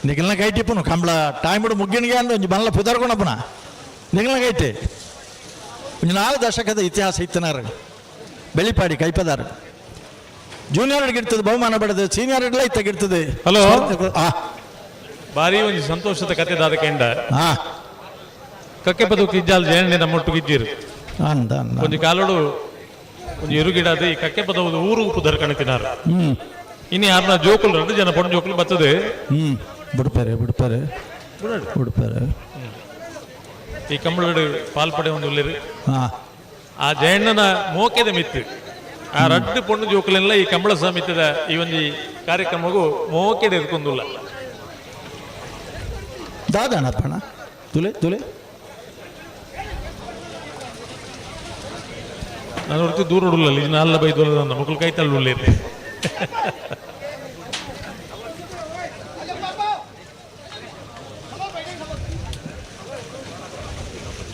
ನಿಗಲ್ನ ಕೈಟಿಪ್ಪನು ಕಂಬಳ ಟೈಮ್ ಬಿಡು ಮುಗ್ಗಿನಿಗೆ ಅಂದ ಒಂಜಿ ಬಲ್ಲ ಪುದರ್ಕೊಂಡಪ್ಪನ ನಿಗಲ್ನ ಕೈಟಿ ಒಂಜಿ 4 ದಶಕದ ಇತಿಹಾಸ ಇತ್ತನಾರ ಬೆಳಿಪಾಡಿ ಕೈಪದಾರ ಜೂನಿಯರ್ ಇರ್ತದೆ ಬಹುಮಾನ ಪಡೆದು ಸೀನಿಯರ್ ಇಡ್ಲ ಇತ್ತಾಗಿರ್ತದೆ. ಹಲೋ ಭಾರಿ ಒಂಜಿ ಸಂತೋಷದ ಕತೆ ದಾದ ಕೆಂಡ ಕಕ್ಕೆ ಪದಕ್ಕೆ ಇಜ್ಜಾಲ್ ಜಯಣ್ಣೆ ನಮ್ಮೊಟ್ಟಿಗೆ ಇದ್ದೀರು ಅಂದ ಒಂಜಿ ಕಾಲೋಡು ಒಂಜಿ ಎರುಗಿಡಾದ ಈ ಕಕ್ಕೆ ಪದ ಊರು ಪುದರ್ ಕಣತಿನಾರ ಇನ್ನು ಯಾರನ್ನ ಜೋಕುಲು ಎರಡು ಜನ ಪೊಣ್ಣು ಜೋಕುಲು ಬರ್ತದೆ. ಬಿಡ್ಪಾರೆ ಬಿಡ್ಪಾರೆ ಬಿಡ್ಪಾರೆ. ಈ ಕಂಬಳಡು ಪಾಲ್ಪಡೆ ಒಂದು ಉಲ್ಲೇರು. ಆ ಜಯಣ್ಣನ ಮೋಕೆದ ಮಿತ್ತು ಆ ರಡ್ಡು ಪೊಣ್ಣು ಜೋಕುಲೆಲ್ಲ ಈ ಕಂಬಳ ಸಮಿತಿದ ಈ ಒಂಜಿ ಕಾರ್ಯಕ್ರಮಗೂ ಮೋಕೆಡ್ ಎದ್ಕೊಂದುಲ್ಲ. ದಾದಾಣಪ್ಪಣ ತುಲೆ ತುಲೆ ನಾನು ಹೊರತು ದೂರ ಉಡಲ್ಲ, ಇನ್ನು ಅಲ್ಲ ಬೈದು ಮಕ್ಕಳು ಕೈ ತಳ್ಳುಳ್ಳೇರು.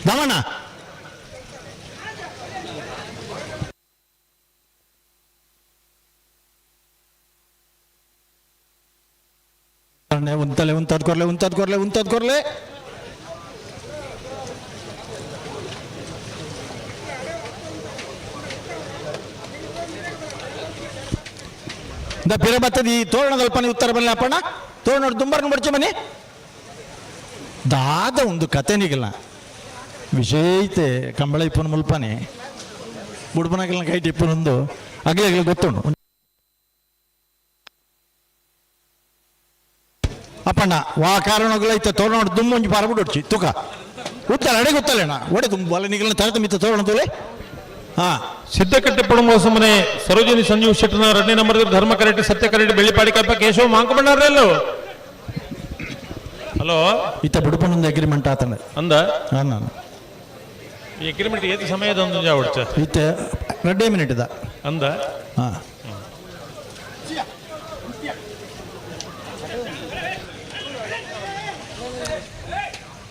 ದಮಣ ಉಂತಲೆ ಉಂತದ್ ಕೊರ್ಲೆ ಉಂತದ್ ಕೊರ್ಲೆ ಉಂತದ್ ಕೊರ್ಲೆ. ಪಿರ ಬತ್ತದ ಈ ತೋರಣದಲ್ಪನೆ ಉತ್ತರ ಬನ್ನಿ ಅಪ್ಪಣ್ಣ, ತೋರಣ ದುಂಬರ್ನ ಬಡ್ಚೆ ಬನ್ನಿ. ದಾದ ಒಂದು ಕತೆ ನಿಗಲ್ಲ ವಿಶೇಷತೆ ಕಂಬಳ ಇಪ್ಪನ ಮುಲ್ಪನೆ ಬುಡ್ಬನಗಲ್ನ ಕೈಟ್ ಇಪ್ಪನೊಂದು ಅಗಲಿ ಅಗಲಿ ಗೊತ್ತುಂಡು ಅಪ್ಪಣ್ಣ. ವಾ ಕಾರಣಗಳೈತೆ ತೋರಣ ದುಮ್ಮೊಂಜಿ ಪಾರಬಿಡೊಡ್ಚಿ ತುಕ ಉತ್ತಲ ಅಡೆ ಗೊತ್ತಲ್ಲಣ್ಣ ಒಡೆ ತುಂಬ ಬಲ ನಿಗಲ್ನ ತರತ ಮಿತ್ತ ತೋರಣ ತೋಲೆ. ಹಾ ಸಿದ್ದಕಟ್ಟೆ ಪಡುಂಬ ಮನೆ ಸರೋಜಿನಿ ಸಂಜೀವ್ ಶೆಟ್ಟನ ಎರಡನೇ ನಂಬರ್ ಧರ್ಮ ಕರೆಕ್ಟ್ ಸತ್ಯ ಕರೆಕ್ಟ್ ಬೆಳ್ಳಿಪಾಡಿ ಕಲ್ಪ ಕೇಶವ ಮಾಂಕಬಣ್ಣಾರಲ್ಲೋ. ಹಲೋ ಇತ್ತ ಬುಡುಪನೊಂದು ಅಗ್ರಿಮೆಂಟ್ ಆತನ ಅಂದ ನಾನು ಈ ಅಗ್ರಿಮೆಂಟ್ ಏತ್ ಸಮಯದ ಒಂದು ಜಾವಡ್ಚ ಇತ್ತ ಎರಡೇ ಮಿನಿಟ್ ಇದ ಅಂದ. ಹಾ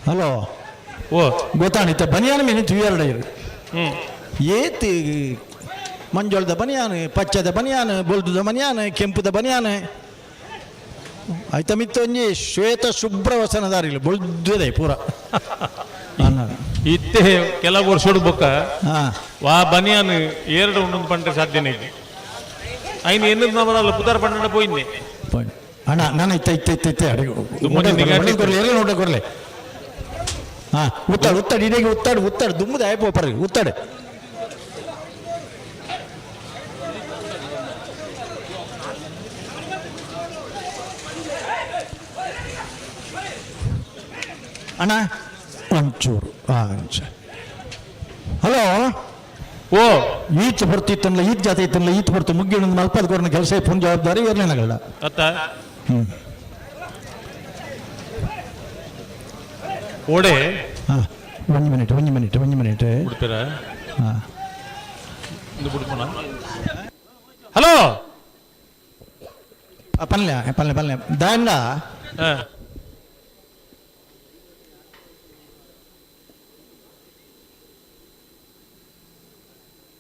ಹಲೋ ಓ ಗೊತ್ತಾಣ ಇತ್ತ ಬನಿಯಾನ ಮೀನು ತುಯ್ಯಾರಡ ಇರು ಏತ್ ಮಂಜೋಳದ ಬನಿಯಾನು ಪಚ್ಚದ ಬನಿಯಾನು ಬೊಲ್ದುದ ಬನಿಯಾನು ಕೆಂಪುದ ಬನಿಯಾನು ಆಯ್ತಾ ಮಿತ್ತೊಂಜಿ ಶ್ವೇತ ಶುಭ್ರ ವಸನದಾರಿಲ್ಲ ಬೊಲ್ದುದೆ ಪೂರ. ಇತ್ತೆ ಕೆಲವು ವರ್ಷ ಬೊಕ್ಕ ವಾ ಬನಿಯಾನ್ ಏರಡು ಉಂಡು ಪಂಡ್ರೆ ಸಾಧ್ಯನೇ ಇಜ್ಜಿ. ಐನ್ ಎನ್ನದ ನಮದಲ್ಲ ಪುದಾರ್ ಪಂಡ ಪೋಯಿಂದೆ. ಅಣ್ಣ ನಾನು ಇತ್ತ ಇತ್ತ ಇತ್ತ ಇತ್ತ ಅಡಿ ಕೊರ್ಲೆ ಎಲ್ಲ ನೋಡ ಕೊರ್ಲೆ. ಹಾ ಉತ್ತಾಡು ಉತ್ತಾಡು ಇಡೀ ಉತ್ತಾಡು ಉತ್ತಾಡು ದುಮ್ಮದ ಆಯ್ಪೋ ಪರ್ರಿ ಉತ್ತಾಡು. ಅಣ್ಣ ಒಂಚೂರು ಹಾಂ ಹಲೋ ಓ ಈಚ ಬರ್ತಿತ್ತಲ್ಲ ಈಚ ಜಾತಿ ಇತ್ತಲ್ಲ ಈಚ ಬರ್ತು ಮುಗ್ಗಿ ಒಂದು ಮಲ್ಪದ ಕೊರನ ಕೆಲಸ ಪುನ್ ಜವಾಬ್ದಾರಿ ಇರ್ಲೇನಗಲ್ಲ. ಅತ್ತ ಓಡೆ ಹಾಂ ಒಂದು ಮಿನಿಟ್ ಒಂದು ಮಿನಿಟ್ ಒಂದು ಮಿನಿಟ್ ಬಿಡ್ತೀರಾ ಹಾಂ ಬಿಡ್ಪೋಣ. ಹಲೋ ಪನ್ಲೆ ಪನ್ಲೆ ಪನ್ಲೆ ದಾಂಡ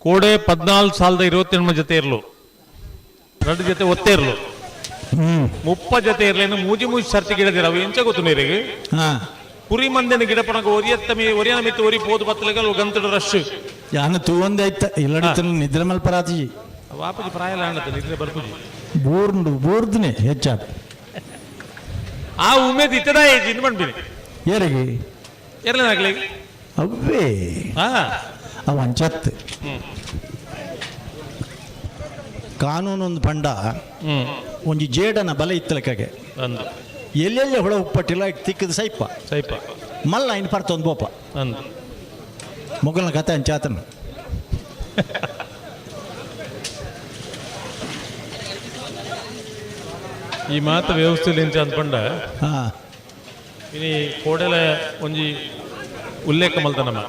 ಕೋಡೆ 14 ಸಾಲದ 28 ಜೊತೆ ಇರ್ಲು, ಎರಡು ಜೊತೆ ಒತ್ತೆ ಇರ್ಲು, 30 ಜೊತೆ ಇರ್ಲೇನು ಮೂಜಿ ಮೂಜಿ ಸರ್ತಿ ಗಿಡದಿರ ಅವು ಎಂಚ ಗೊತ್ತು ನೀರಿಗೆ ಕುರಿ ಮಂದಿನ ಗಿಡ ಪಣಗ ಒರಿಯತ್ತ ಮೀ ಒರಿಯನ ಮಿತ್ತು ಒರಿ ಪೋದು ಬತ್ತಲಗ ಗಂತಡ ರಶ್ ಯಾನ ತೂವಂದೆ ಐತ ಇಲ್ಲಡಿತ ನಿದ್ರೆ ಮಲ್ಪರಾತಿ ವಾಪಜಿ ಪ್ರಾಯ ಲಾಂಡತ ನಿದ್ರೆ ಬರ್ಪುಜಿ ಬೋರ್ಂಡು ಬೋರ್ದನೆ ಹೆಚ್ಚಾದ ಆ ಉಮೇದ್ ಇತ್ತದ ಏಜ್ ಇನ್ನು ಬಂದ್ಬಿನಿ ಏರಿಗೆ ಎರ್ಲೇನಾಗ್ಲಿ ಅವ್ವೇ ಅವ ಅಂಚತ್ ಕಾನೂನೊಂದು ಪಂಡ ಒಂಜಿ ಜೇಡನ ಬಲ ಇತ್ತಲಕ್ಕಾಗೆ ಎಲ್ಲೆಲ್ಲಿ ಹುಳ ಉಪ್ಪಟ್ಟಿಲ್ಲ ತಿಕ್ಕದ ಸೈಪ ಸೈಪ ಮಲ್ಲ ಇನ್ ಪರ್ತೊಂದು ಬೋಪ ಮೊಗಲ್ನ ಕತೆ ಅಂಚಾತನ. ಈ ಮಾತು ವ್ಯವಸ್ಥೆಯಲ್ಲಿ ಎಂಚ ಅಂದ್ಕೊಂಡ ಇನಿ ಕೋಡೆಲ ಒಂಜಿ ಉಲ್ಲೇಖ ಮಲ್ತನಮ್ಮ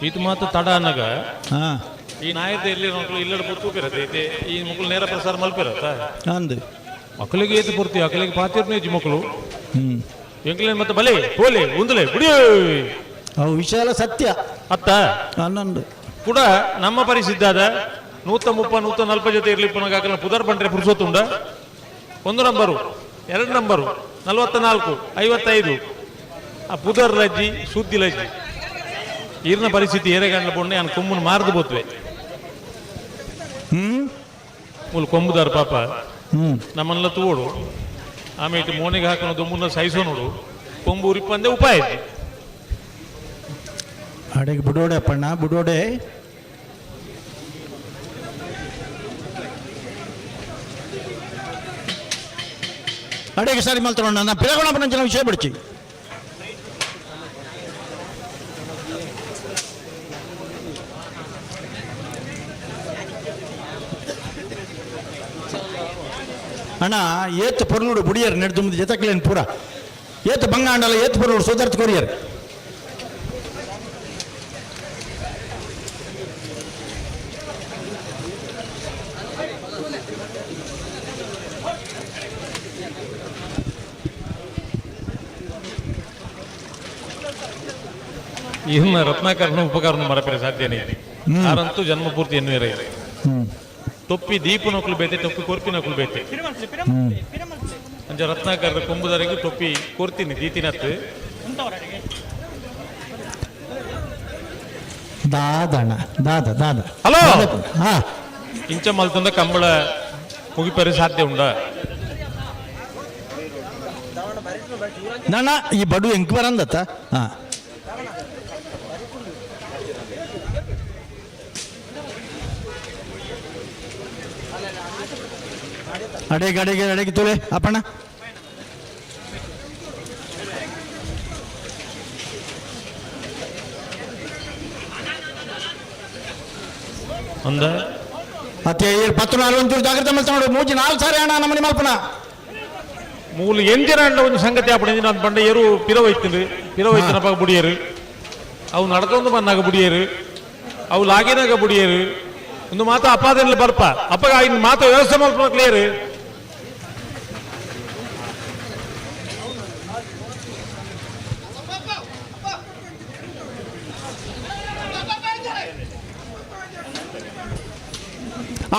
ಇದು ಮಾತು ತಡ ಅನ್ನಗ ಈ ನಾಯದ ಎಲ್ಲಿ ಮಕ್ಕಳು ಇಲ್ಲಡ ಪೂರ್ತಿ ಈ ಮಕ್ಕಳು ನೇರ ಪ್ರಸಾರ ಮಲ್ಪಿರತ್ತ ಅಂದು ಮಕ್ಕಳಿಗೆ ಏತು ಪೂರ್ತಿ ಅಕಲಿಗೆ ಪಾತಿರ್ನೇ ಇಜ್ಜಿ ಮಕ್ಕಳು ಎಂಕ್ಲೇನ್ ಮತ್ತೆ ಬಲೆ ಹೋಲೆ ಉಂದಲೆ ಬಿಡಿ ಅವು ವಿಶಾಲ ಸತ್ಯ ಅತ್ತ ಹನ್ನೊಂದು ಕೂಡ ನಮ್ಮ ಪರಿಸ್ಥಿತಿ ಆದ 130 140 ಜೊತೆ ಇರ್ಲಿ ಪುನಃ ಪುದರ್ ಬಂಡ್ರೆ ಪುರುಸೊತ್ತುಂಡ 1 ನಂಬರು 2 ನಂಬರು 44 55 ಆ ಪುದರ್ ಲಜ್ಜಿ ಸುದ್ದಿ ಲಜ್ಜಿ ಈರ್ನ ಪರಿಸ್ಥಿತಿ ಏರೆಗಂಡ್ಲ ಪೊಣ್ಣೆ ನಾನು ಕೊಮ್ಮನ ಮಾರ್ದು ಬೋತ್ವೆ ಮೂಲು ಕೊಂಬುದಾರ ಪಾಪ ನಮ್ಮನ್ನೆಲ್ಲ ತೂಡು ಆಮೇಲೆ ಮೋನಿಗೆ ಹಾಕೋಣ ದೊಮ್ಮನ್ನ ಸಹಿಸೋ ನೋಡು ಕೊಂಬು ಉರಿಪಂದೆ ಉಪಾಯ ಇದ್ದಿ ಅಡೆಗೆ ಬಿಡೋಡೆ ಅಪ್ಪಣ್ಣ ಬಿಡೋಡೆ ಅಡೆಗೆ ಸರಿ ಮಲ್ತೋಣ ನಾ ಪಿರಗೋಣ ವಿಷಯ ಬಿಡ್ಚಿ. ಅಣ್ಣ ಏತ್ ಪೊರ್ಲುಡು ಬುಡಿಯರ್ ನೆಡ್ದು ಮುಂದೆ ಜೊತೆಕ್ಲೇನು ಪೂರ ಏತ್ ಬಂಗಾಂಡಲ ಏತ್ ಪೊರ್ಲುಡು ಸೋದರ್ತ್ ಕೊರಿಯರ್. ಇನ್ನು ರತ್ನಾಕರನ ಉಪಕರಣ ಮರಪೆರೆ ಸಾಧ್ಯನೇ ಆರಂತೂ ಜನ್ಮ ಪೂರ್ತಿ ಎನ್ನುವರೆ. ತೊಪ್ಪಿ ದೀಪ ನೊಕ್ಲು ಬೇತೆ, ತೊಪ್ಪಿ ಕೊರ್ಪಿ ನೊಕ್ಲು ಬೇತೆ. ಅಂಚ ರತ್ನಾಕರದ ಕೊಂಬುದರೆಗೂ ತೊಪ್ಪಿ ಕೊರ್ತೀನಿ ದೀತಿನತ್ತು. ದಾದಣ್ಣ ದಾದ ದಾದ ಹಲೋ ಹಾ ಇಂಚ ಮಲ್ತಂದ ಕಂಬಳ ಮುಗಿಪೆರೆ ಸಾಧ್ಯ ಉಂಡ. ನಾನ ಈ ಬಡು ಎಂಕ್ ಬರಂದತ್ತ. ಹಾ ಅಡೆಗೆ ಅಡೆಗೆ ಅಡೆಗೆ ತುಳೆ ಅಪ್ಪಣ್ಣ. ಅಂದ ಅತ್ತೆ ಪತ್ತು ನಾಲ್ಕು ಒಂಚೂರು ಜಾಗ್ರತೆ ಮಲ್ತ ನೋಡು. ಮೂಜಿ ನಾಲ್ಕು ಸಾರಿ ಅಣ್ಣ ನಮ್ಮನೆ ಮಲ್ಪನ ಮೂಲು ಎಂಜನ ಅಂಡ ಒಂದು ಸಂಗತಿ ಆಪಣ ನಾನು ಪಂಡ ಎರು ಪಿರವೈತಿರು ಪಿರವೈತಿನಪ್ಪ ಬುಡಿಯರು ಅವು ನಡ್ಕೊಂಡು ಬಂದಾಗ ಬುಡಿಯರು ಅವು ಲಾಗಿನಾಗ ಬುಡಿಯರು ಒಂದು ಮಾತು ಅಪಾದನಲ್ಲಿ ಬರ್ಪ ಅಪ್ಪ ಇನ್ನು ಮಾತು ವ್ಯವಸ್ಥೆ ಮಲ್ಪನ ಕ್ಲಿಯರ್.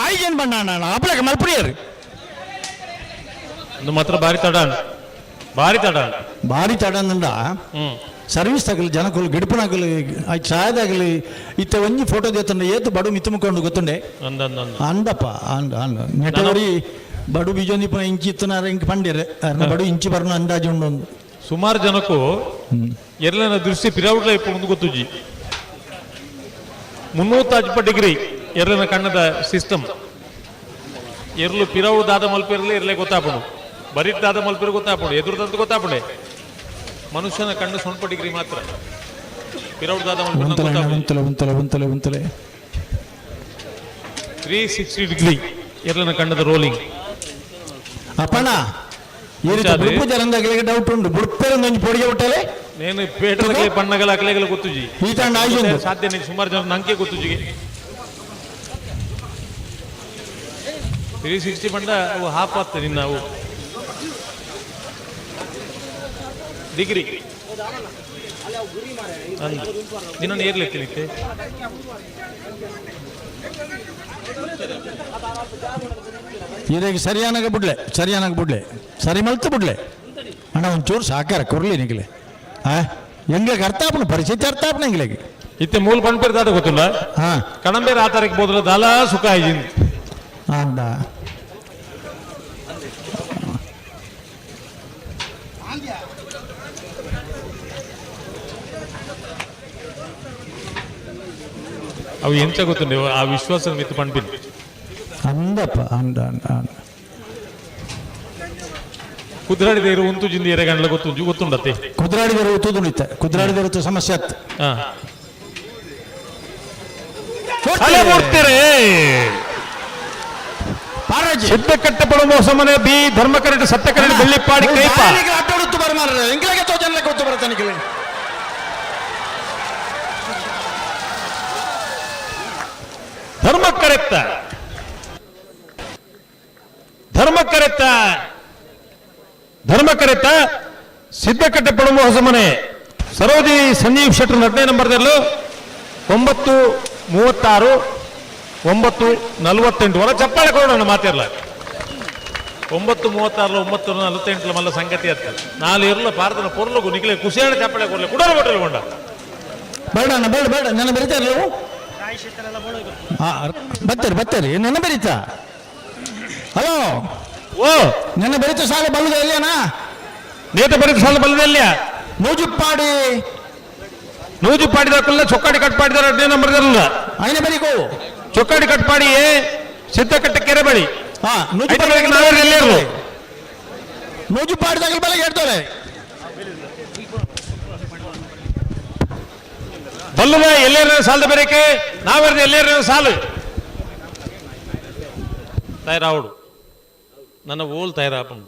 ಆಯ್ಗೇನು ಬಣ್ಣ ಅಣ್ಣ ಅಪ್ಪಳಕ ಮಲ್ಪುಡಿಯರು. ಒಂದು ಮಾತ್ರ ಭಾರಿ ತಡ ಭಾರಿ ತಡ ಭಾರಿ ತಡ ಅಂದ ಸರ್ವಿಸ್ ಆಗಲಿ ಜನಕುಲು ಗಿಡಪನಾಗಲಿ ಛಾಯದಾಗಲಿ ಇತ್ತ ಒಂಜಿ ಫೋಟೋ ದೇತಂಡ ಏತು ಬಡು ಮಿತ್ತು ಮುಕ್ಕೊಂಡು ಗೊತ್ತುಂಡೆ ಅಂದಪ್ಪ ಅಂದ ಅಂದ ನೆಟವರಿ ಬಡು ಬಿಜೊಂದಿಪ್ಪನ ಇಂಚಿ ಇತ್ತನಾರ ಇಂಕ್ ಪಂಡಿರೆ ಅರ್ನ ಬಡು ಇಂಚಿ ಬರ್ನ ಅಂದಾಜು ಉಂಡು. ಸುಮಾರು ಜನಕ್ಕೂ ಎರಲನ ದೃಷ್ಟಿ ಪಿರೌಡ್ಲ ಇಪ್ಪು ಒಂದು ಗೊತ್ತುಜ್ಜಿ 360 ಡಿಗ್ರಿ ಎರಲನ ಕಣ್ಣದ ಸಿಸ್ಟಮ್ ಎರ್ಲು ಪಿರವು ದಾದ ಮಲ್ಪಿರಲಿ ಇರಲೇ ಗೊತ್ತಾಪಡು ಬರೀ ದಾದ ಮಲ್ಪಿರ ಗೊತ್ತಾಪಡು ಎದುರುದಂತ ಗೊತ್ತಾಪಡೆ ಮನುಷ್ಯನ ಕಣ್ಣು 0 ಡಿಗ್ರಿ ಮಾತ್ರ ಪಿರವು ದಾದ ಮಲ್ಪಿರ 360 ಡಿಗ್ರಿ ಎರಲನ ಕಣ್ಣದ ರೋಲಿಂಗ್. ಅಪ್ಪಣ್ಣ ಈ ರೀತಿ ಬುಡುಪು ಜನಂದಾಗಲಿಗೆ ಡೌಟ್ ಉಂಟು ಬುಡುಪೇರೊಂದು ಒಂಜಿ ಪೊಡಿಗೆ ಬಿಟ್ಟಲೆ ನೇನು ಪೇಟೆ ಬಣ್ಣಗಳ ಅಕಲೆಗಳ ಗೊತ್ತುಜಿ ಈ ತಂಡ ಆಯ್ತು ಸಾಧ್ಯ ಸುಮಾರು ಜನ ನಂಗೆ ಗೊತ್ತುಜಿಗೆ 360 ಬಂಡ ಅವು ಹಾಫ್ ಆಗ್ತದೆ ನಿನ್ನ ಅವು ಡಿಗ್ರಿ ನಿನ್ನ ಏರ್ಲೆತ್ತಿನಿತ್ತೆ ಇದಕ್ಕೆ ಸರಿಯಾನಾಗ ಬಿಡ್ಲೆ ಸರಿಯಾನಾಗ ಬಿಡ್ಲೆ ಸರಿ ಮಲ್ತು ಬಿಡ್ಲೆ ಅಣ್ಣ ಒಂಚೂರು ಸಾಕಾರ ಕೊರ್ಲಿ ನಿಗಲೆ ಆ ಎಂಗ್ಲಿಗೆ ಅರ್ಥ ಆಪಣ ಪರಿಸ್ಥಿತಿ ಅರ್ಥ ಆಪಣ ಎಂಗ್ಲಿಗೆ ಇತ್ತೆ ಮೂಲ ಪಣ್ಪೇರು ದಾದ ಗೊತ್ತಿಲ್ಲ ಹಾ ಕಣಂಬೇರು ಆ ತಾರೀಕು ಬೋದ್ರ ದಾಲ ಸುಖ ಆಯ್ತು ಅಂದ ಅವು ಎಂಚ ಗೊತ್ತುಂಡು ಆ ವಿಶ್ವಾಸ ಮಿತ್ತು ಪಣ್ಪಿನ್ ಅಂದಪ್ಪ ಅಂದ ಅಂದ ಅಂದ ಕುದ್ರಾಡಿದ ಉಂತು ಜಿಂದಿ ಎರೆಗಂಡ್ಲ ಗೊತ್ತು ಗೊತ್ತುಂಡತ್ತೆ ಕುದ್ರಾಡಿದರು ಉತ್ತುದುಣಿತ ಕುದ್ರಾಡಿದರು ಸಮಸ್ಯೆ ಆತ್ ಸಿದ್ಧಕಟ್ಟೆ ಸಮನೆ ಬಿ ಧರ್ಮಕರಡು ಸತ್ಯಕರಡು ಬೆಳ್ಳಿಪ್ಪಾಡಿ ಕೈಪ ಆಟೋಡುತ್ತು ಬರಮಾರ ಎಂಗ್ಲಿಗೆ ತೋಜನ್ಲೆ ಗೊತ್ತು ಬರತಾನೆ ಧರ್ಮಕ್ಕರೆತ್ತ ಧರ್ಮಕ್ಕರೆತ್ತ ಧರ್ಮಕ್ಕರೆತ್ತ ಸಿದ್ಧಕಟ್ಟೆ ಪಡಂಬ ಹೊಸಮನೆ ಸರೋಜಿ ಸಂಜೀವ್ ಶೆಟ್ಟರ್ 15 ನಂಬರ್ದಲ್ಲೂ 9:36 9:48 ಹೊರ ಚಪ್ಪಾಳೆ ಕೊಡೋಣ ಮಾತಿರಲ್ಲ 9:36 9:48 ಮಲ್ಲ ಸಂಗತಿ ಅತ್ತ ನಾಲ್ ಇರಲ್ಲ ಭಾರತದ ಪೊರ್ಲಗು ನಿಗಲೆ ಖುಷಿಯಾಣ ಚಪ್ಪಾಳೆ ಕೊಡಲಿ ಕುಡೋರ ಹೋಟೆಲ್ ಕೊಂಡ ಬೇಡ ಅಣ್ಣ ಬೇಡ ಬೇಡ ನನ್ನ ಬರೀತಾರೆ ನೀವು ಬರ್ತಾರೆ ಬರ್ತಾರೆ ನನ್ನ ಬರೀತಾ ಹಲೋ ಓ ನನ್ನ ಬರೀತ ಸಾಲ ಬಲ್ಲದ ಎಲ್ಲಿಯನಾ ನೇತ ಬರೀತ ಸಾಲ ಬಲ್ಲದ ಎಲ್ಲಿಯ ನೂಜುಪ್ಪಾಡಿ ನೂಜುಪ್ಪಾಡಿದ ಚೊಕ್ಕಾಡಿ ಕಟ್ಪಾಡಿದಾರ 15 ನಂಬರ್ದಲ್ಲ ಐನ ಬರೀಕೋ ಚೊಕ್ಕಾಡಿ ಕಟ್ಪಾಡಿ ಸಿದ್ಧಕಟ್ಟೆ ಕೆರೆ ಬಳಿ ಹಾ ನೂಜುಪ್ಪಾಡಿದಾಗ ಬಲ ಹೇಳ್ತಾರೆ ಬಲ್ಲದ ಎಲ್ಲೇರ ಸಾಲದ ಬೇರೆಕೆ ನಾವೇರ್ದ ಎಲ್ಲೇರ ಸಾಲು ತಯಾರಾವಡು. ನನ್ನ ಓಲ್ ತಯಾರಾಪುಂಡು.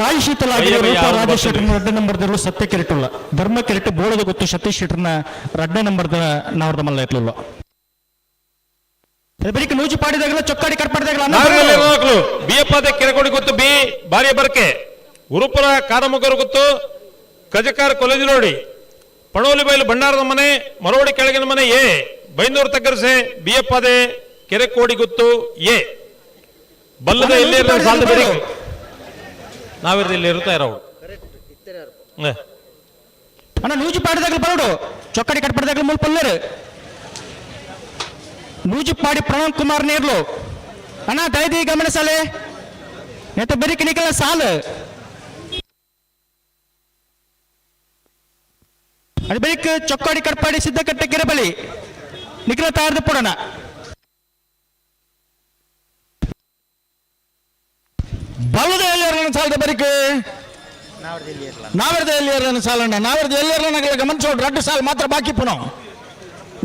ರಾಯ್ ಶೀತಲ ರೂಪ ರಾಜೇಶ್ ಶೆಟ್ಟರ್ನ ರಡ್ಡ ನಂಬರ್ದಲ್ಲೂ ಸತ್ಯ ಕೆರೆಟುಲ್ಲ ಧರ್ಮ ಕೆರೆಟು ಬೋಳದ ಗೊತ್ತು ಸತೀಶ್ ಶೆಟ್ಟರ್ನ ರಡ್ಡ ನಂಬರ್ದ ನಾವರ್ದ ಮಲ್ಲ ಇರ್ಲಿಲ್ಲ. ಬೆಳಿಗ್ಗೆ ನೂಜು ಪಾಡಿದಾಗಲ ಚೊಕ್ಕಾಡಿ ಕಟ್ಪಾಡಿದಾಗಲ ಬಿಯಪ್ಪಾದ ಕೆರೆಕೊಡಿ ಗೊತ್ತು ಬಿ ಬಾರಿಯ ಬರ್ಕೆ ಗುರುಪುರ ಕಾರಮುಗರು ಗೊತ್ತು ಕಜಕಾರ ಕಾಲೇಜು ನೋಡಿ ಪಣೋಲಿ ಬೈಲು ಭಂಡಾರದ ಮನೆ ಮರೋಡಿ ಕೆಳಗಿನ ಮನೆ ಎ ಬೈಂದೂರು ತಗ್ಗರ್ಸೆ ಬಿಯಪ್ಪಾದೆ ಕೆರೆಕೋಡಿ ಗೊತ್ತು ಎ ಬಲ್ಲದ ಎಲ್ಲಿ ಸಾಲದ ಬೇಡಿ ನಾವಿರ್ದ ಇಲ್ಲಿ ಇರುತ್ತಾ ಇರೋ ಅಣ್ಣ ನೂಜು ಪಾಡಿದಾಗಲ ಬರೋಡು ಚೊಕ್ಕಡಿ ಕಟ್ಪಾಡಿದಾಗಲ ಮೂಲ ಪಲ್ಲೇರು ನೂಜುಪಾಡಿ ಪ್ರಣವ್ ಕುಮಾರ್ ನೇರ್ಲು ಅಣ್ಣ ದಯದಿ ಗಮನಿಸಲೆ ನೆತ್ತ ಬೆರಿಕೆ ನಿಕಲ ಸಾಲು ಅದು ಬೆಳಿಕ್ ಚೊಕ್ಕಾಡಿ ಕಟ್ಪಾಡಿ ಸಿದ್ದಕಟ್ಟೆ ಕೆರೆಬಳಿ ನಿಖಲ ತಾರ್ದು ಪುಡಣ ಬಲ್ಲದ ಎಲ್ಲಿಯರ್ಲನ ಸಾಲದ ಬರಿಕೆ ನಾವರ್ದ ಎಲ್ಲಿಯರ್ಲನ ಸಾಲಣ್ಣ ನಾವರ್ದ ಎಲ್ಲಿಯರ್ಲನಾಗಲಿ ಗಮನಿಸೋಡು ರಡ್ಡು ಸಾಲು ಮಾತ್ರ ಬಾಕಿ ಪುನಃ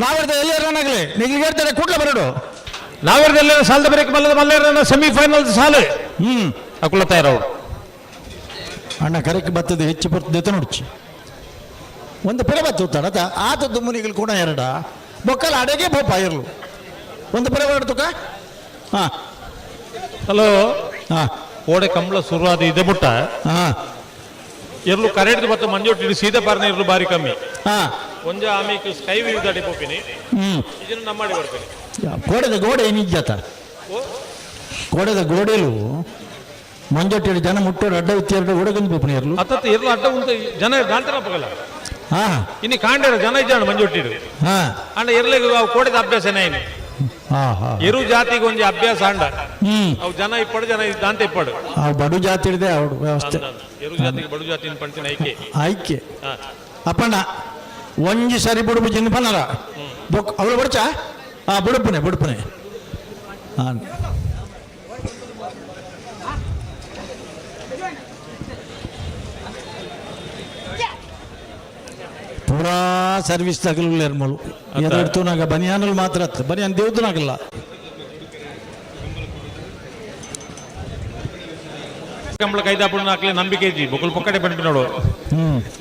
ನಾವರ್ದ ಎಲ್ಲಿಯರ್ಲನಾಗಲಿ ನೀವು ಹೇಳ್ತಾರೆ ಕೂಡಲೇ ಬರೋಡು ನಾವಿರ್ದ ಎಲ್ಲಿ ಸಾಲದ ಬರೀಕ್ ಮಲ್ಲದ ಮಲ್ಲೇರನ ಸೆಮಿಫೈನಲ್ ಸಾಲು ಅಕುಲ ತಯಾರವು. ಅಣ್ಣ ಕರೆಕ್ಟ್ ಬರ್ತದೆ ಹೆಚ್ಚು ಬರ್ತದೆ ನೋಡ್ಚಿ ಒಂದು ಪೆರೆ ಬತ್ತು ಅದ ಆತ ದುಮ್ಮನಿಗಳು ಕೂಡ ಎರಡ ಬೊಕ್ಕಲ ಅಡೆಗೆ ಬೋಪ ಇರ್ಲು ಒಂದು ಪೆರೆ ಬರ್ತಕ ಹಾ ಹಲೋ ಹಾ ಕೋಡೆ ಕಂಬಳ ಶುರುವಾದ ಇದೆ ಮುಟ್ಟ ಹಾ ಎರ್ಲು ಕರೆಂಟ್ ಬತ್ತ ಮಂಜೋಟಿ ಸೀದಾ ಬಾರ್ನ ಇರ್ಲು ಬಾರಿ ಕಮ್ಮಿ ಹಾ ಒಂಜ ಆಮೇಲೆ ಸ್ಕೈ ವ್ಯೂ ದಾಟಿ ಪೋಪಿನಿ ಇದನ್ನು ನಮ್ಮಾಡಿ ಬರ್ತೀನಿ. ಕೋಡೆದ ಗೋಡೆ ಏನಿಜ್ಜಾತ ಕೋಡೆದ ಗೋಡೆಲು ಮಂಜೊಟ್ಟಿ ಜನ ಮುಟ್ಟೋಡು ಅಡ್ಡ ಉತ್ತಿ ಎರಡು ಓಡಗೊಂದು ಪೋಪಿನಿ ಇರ್ಲು ಅತ್ತತ್ತ ಇರ್ಲು ಅಡ್ಡ ಉಂತ ಜನ ದಾಂತರ ಪಗಲ ಹಾ ಇನ್ನು ಕಾಂಡೇರ ಜನ ಇದ್ದಾಣ ಮಂಜೊಟ್ಟಿ ಹಾ ಅಂಡ ಎರ್ಲಿಗೆ ಅವು ಕೋಡೆದ ಅಭ್ಯಾಸನೇ ಏನು ಹಾ ಹಾ ಎರು ಜಾತಿಗೆ ಒಂಜಿ ಅಭ್ಯಾಸ ಅಂಡ ಅವು ಜನ ಇಪ್ಪಡು ಜನ ದಾಂತ ಇಪ್ಪಡು ಆ ಬಡು ಜಾತಿ ಹಿಡಿದೆ ಅವ್ರು ವ್ಯವಸ್ಥೆ ಎರು ಜಾತಿಗೆ ಬಡು ಜಾತಿ ಪಂಚಿನ ಐಕೆ ಆಯ್ಕೆ ಅಪ್ಪಣ್ಣ ಒಂಜಿ ಸರಿ ಬುಡುಪು ಜಿನ್ ಪನ್ನರ ಬೊಕ್ ಅವಳು ಬಡ್ಚಾ ಹಾ ಬುಡುಪುನೆ ಬುಡುಪುನೆ ಹಾ ಪೂರಾ ಸರ್ವಿಸ್ ತಗಲು ಮೂಲು ಎರಡು ತೂನಾಗ ಬನಿಯಾನಲ್ಲಿ ಮಾತ್ರ ಅತ್ತ ಬನಿಯಾನ್ ದೇವ್ದನಾಗಲ್ಲ. ಕಂಬಳ ಕೈದಾಪುಣ ಹಾಕ್ಲಿ ನಂಬಿಕೆ ಇಜ್ಜಿ ಬೊಕುಲ್ ಪೊಕ್ಕಡೆ ಪಂಪಿ ನೋಡು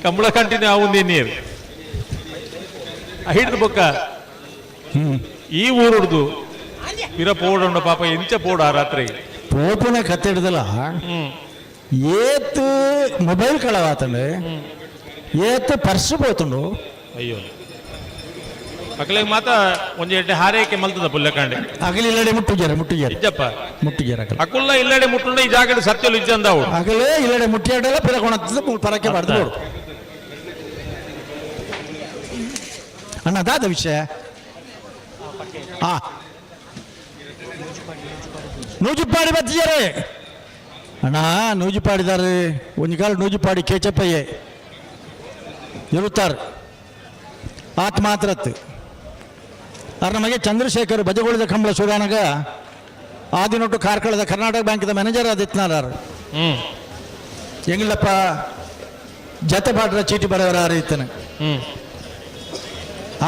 ಕಂಬಳ ಕಂಟಿನ್ಯೂ ಆವುಂದಿ ನೀರು ಹಿಡಿದು ಬೊಕ್ಕ ಈ ಊರುಡ್ದು ಪಿರ ಪೋಡುಂಡ ಪಾಪ ಇಂಚ ಪೋಡು ಆ ರಾತ್ರಿ ಪೋಪುನ ಕತ್ತೆ ಹಿಡ್ದಲ್ಲ ಏತ್ ಮೊಬೈಲ್ ಕಳವಾತಂಡೆ ಏತ್ ಪರ್ಸ್ ಪೋತುಂಡು. ಅಯ್ಯೋ ಅಕ್ಲೆಗ್ ಮಾತ ಒಂಜಿ ಎಡ್ಡೆ ಹಾರೈಕೆ ಮಲ್ತದ ಪುಲ್ಲಕಾಂಡೆ ಅಗಲಿ ಇಲ್ಲಡೆ ಮುಟ್ಟುಜಾರೆ ಮುಟ್ಟುಜಾರೆ ಇಜ್ಜಪ್ಪ ಮುಟ್ಟುಜಾರೆ ಅಗಲ ಅಕುಲ್ಲ ಇಲ್ಲಡೆ ಮುಟ್ಟುಂಡ ಈ ಜಾಗಡೆ ಸತ್ಯಲು ಇಜ್ಜಂದಾವು ಅಗಲೇ ಇಲ್ಲಡೆ ಮುಟ್ಟಿಯಾಡಲ್ಲ ಪಿರಕೊಣತ್ತದ ಪರಕ್ಕೆ ಬಡ್ದು ಬೋಡು ಅಣ್ಣ ದಾದ ವಿಷಯ ಹಾ ನೂಜುಪಾಡಿ ಬತ್ತಿದ್ದಾರೆ ಅಣ್ಣ ನೂಜುಪಾಡಿದಾರೆ ಒಂಜಿ ಕಾಲ ನೂಜುಪಾಡಿ ಕೇಚಪ್ಪಯ್ಯೆ ಇರುತ್ತಾರೆ ಆತ್ ಮಾತ್ರತ್ತು ಅರ್ ನಮಗೆ ಚಂದ್ರಶೇಖರ್ ಬಜಗೋಳಿದ ಕಂಬಳ ಸುರಾನಗ ಆದಿನೊಟ್ಟು ಕಾರ್ಕಳದ ಕರ್ನಾಟಕ ಬ್ಯಾಂಕ್ದ ಮ್ಯಾನೇಜರ್ ಆದಿತ್ನಾರಾರು ಎಂಗ್ಲಪ್ಪ ಜತೆ ಪಾಟ್ರ ಚೀಟಿ ಬರೆಯವರ ಇತ್ತನೆ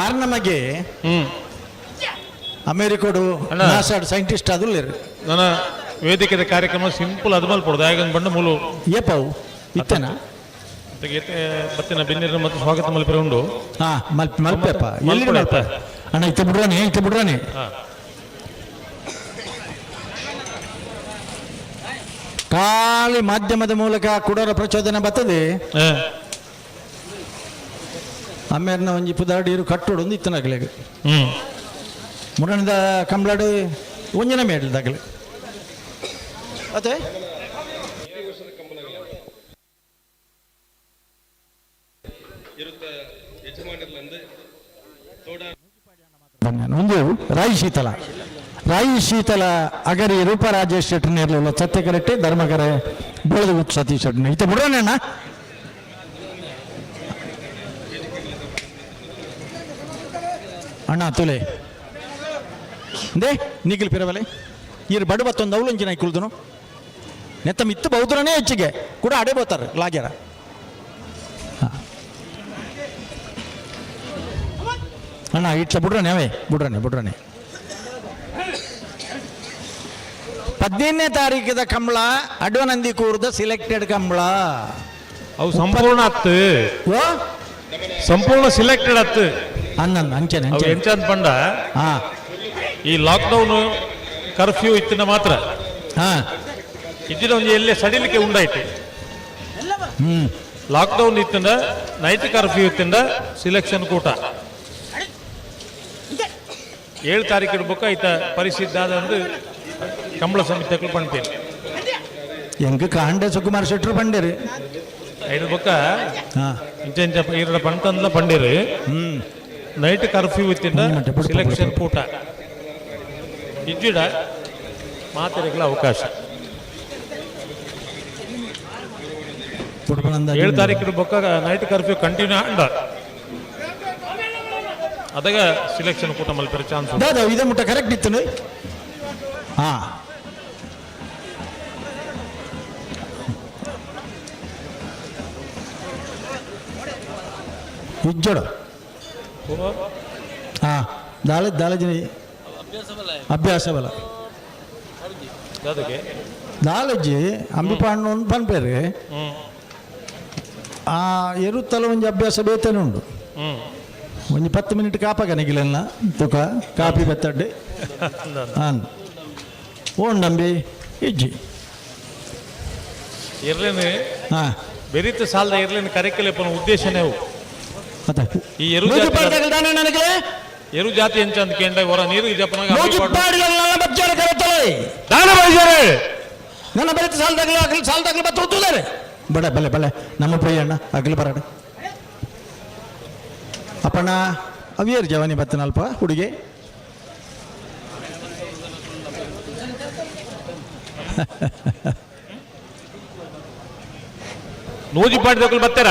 ಆರ್ ನಮಗೆ ಅಮೇರಿಕೋಡು ನಾಸಾಡ್ ಸೈಂಟಿಸ್ಟ್ ಅದು ನನ್ನ ವೇದಿಕೆದ ಕಾರ್ಯಕ್ರಮ ಸಿಂಪಲ್ ಅದು ಮಲ್ಪೊಡು ದಾಯಗನ್ ಬಂಡ ಮೂಲು ಏಪವು ಇತ್ತನ ಬತ್ತಿನ ಬೆನ್ನಿರ ಮತ್ತು ಸ್ವಾಗತ ಮಲ್ಪರೆ ಉಂಡು ಹಾ ಮಲ್ಪ ಮಲ್ಪೆಪ್ಪ ಎಲ್ಲಿ ಮಲ್ಪ ಅಣ್ಣ ಇತ್ತ ಬಿಡ್ರಾನೆ ಇತ್ತ ಬಿಡ್ರಾನೆ ಖಾಲಿ ಮಾಧ್ಯಮದ ಮೂಲಕ ಕುಡೋರ ಪ್ರಚೋದನೆ ಬರ್ತದೆ ಅಮ್ಮೇರ್ನ ಒಂಜಿ ಪುದಾಡಿ ಇರು ಕಟ್ಟೋಡು ಒಂದು ಇತ್ತನಾಗಲೇಗ ಮುರಣಿದ ಕಂಬ್ಲಾಡು ಒಂಜಿನ ಮೇಡ್ಲದಾಗಲೆ ಅದೇ ಒಂದು ರಾಯಿ ಶೀತಲ ರಾಯಿ ಶೀತಲ ಅಗರಿ ರೂಪ ರಾಜೇಶ್ ಶೆಟ್ಟರ್ ಇರಲಿಲ್ಲ ಸತ್ಯಕರೆಟ್ಟೆ ಧರ್ಮಕರೆ ಬೆಳೆದು ಸತೀಶ್ ಶೆಟ್ಟರ್ ಇತ್ತ ಬಿಡೋಣ ಅಣ್ಣ ತುಲೆ they ನಿಖಿಲ್ ಪಿರಬಲೆ ಇರು ಬಡು ಬತ್ತೊಂದು ಅವಲಂಚಿನ ಕುಳ್ದನು ನೆತ್ತ ಮಿತ್ತು ಬೌದ್ರನೇ ಹೆಚ್ಚಿಗೆ ಕೂಡ ಅಡೆ ಬೋತಾರೆ ಲಾಗ್ಯಾರ. ಅಣ್ಣ ಇಟ್ಲ ಬಿಡ್ರನೆ ಅವೇ ಬಿಡ್ರನೆ ಬಿಡ್ರನೆ. 15ನೇ ತಾರೀಕಿದ ಕಂಬಳ ಅಡ್ವನಂದಿ ಕೂರ್ದ ಸಿಲೆಕ್ಟೆಡ್ ಕಂಬಳ. ಅವು ಸಂಪೂರ್ಣ ಅತ್ತು, ಸಂಪೂರ್ಣ ಸಿಲೆಕ್ಟೆಡ್ ಅತ್ತು. ಅನ್ನಂದು ಅಂಚನೆ. ಅವು ಎಂಚ ಅಂತ ಪಂಡ ಈ ಲಾಕ್ಡೌನ್ ಕರ್ಫ್ಯೂ ಇತ್ತಿನ ಮಾತ್ರ ಇದ್ದಿನ ಒಂಜಿ ಎಲ್ಲೇ ಸಡಿಲಿಕೆ ಉಂಡಾಯ್ತು. ಲಾಕ್ಡೌನ್ ಇತ್ತಿಂದ, ನೈಟ್ ಕರ್ಫ್ಯೂ ಇತ್ತಿಂದ ಸಿಲೆಕ್ಷನ್ ಕೂಟ 7 ತಾರೀಕು ಇಡ್ಬೇಕು. ಐತ ಪರಿಸ್ಥಿತಿ ಆದಂದು ಕಂಬಳ ಸಮಿತಿ ಪಣ್ತೇನೆ. ಎಂಕ್ ಕಾಂಡೆ ಸುಕುಮಾರ್ ಶೆಟ್ರು ಪಂಡೇರಿ. ಐದು ಬೊಕ್ಕ ಇಂಚ ಇಂಚ ಈರಡ ಪಂತಂದ್ಲ ಪಂಡೇರು. ನೈಟ್ ಕರ್ಫ್ಯೂ ಇತ್ತಿಂದ ಸಿಲೆಕ್ಷನ್ ಕೂಟ ಇಜ್ಜಿಡ ಮಾತೆರೆಗಳ ಅವಕಾಶ. 7 ತಾರೀಕು ಬೊಕ್ಕ ನೈಟ್ ಕರ್ಫ್ಯೂ ಕಂಟಿನ್ಯೂ ಅಂಡ ಅದಾಗ ಸಿಲೆಕ್ಷನ್ ಕೂಟ ಮಲ್ಪೆರ ಚಾನ್ಸ್. ದಾದಾ ಇದೇ ಮುಟ್ಟ ಕರೆಕ್ಟ್ ಇತ್ತು. ಹಾ ಇಜ್ಜೋಡು ಹಾ ದಾಳ ದಾಳಜಿನ ಅಭ್ಯಾಸ ಬಲ ದಾಲಜ್ಜಿ ಅಂಬಿಪಾಂಡು ಪನ್ಪೇರು ಆ ಎರುತ್ತಲ ಒಂಜಿ ಅಭ್ಯಾಸ ಬೇತನೆ ಉಂಡು. ಒಂಜಿ 10 ಮಿನಿಟ್ ಕಾಪಾಗ ನಿಗಿಲೆಲ್ಲ ತುಕ ಕಾಪಿ ಬತ್ತಡ್ಡೆ ಹಾಂ ಓಂಡಂಬಿ ಇಜ್ಜಿ ಇರ್ಲೇನೆ ಹಾಂ ಬೆರಿತ ಸಾಲದ ಇರ್ಲೇನೆ ಕರೆಕಲೆ ಪನ ಉದ್ದೇಶನೇ ಅವು. ಮತ್ತೆ ಈ ಎರು ಜಾತಿ ಎರು ಜಾತಿ ಎಂಚ ಅಂತ ಕೇಂದ್ರ ಹೊರ ನೀರು ಜಪನಾಗ ನನ್ನ ಬೆರಿತ ಸಾಲದಾಗಲ ಅಗಲ ಸಾಲದಾಗಲ ಬತ್ತ ಒತ್ತುದಾರೆ ಬಡ ಬಲೆ ಬಲೆ ನಮ್ಮ ಪ್ರಿಯಣ್ಣ ಅಗಲ ಬರಡ ಅಪ್ಪಣ್ಣ ಅವಿಯರ್ ಜವಾನಿ ಬತ್ತನಲ್ಪ ಹುಡುಗಿ ನೂಜಿ ಪಾಡಿದಕ್ಕಲು ಬರ್ತಾರ.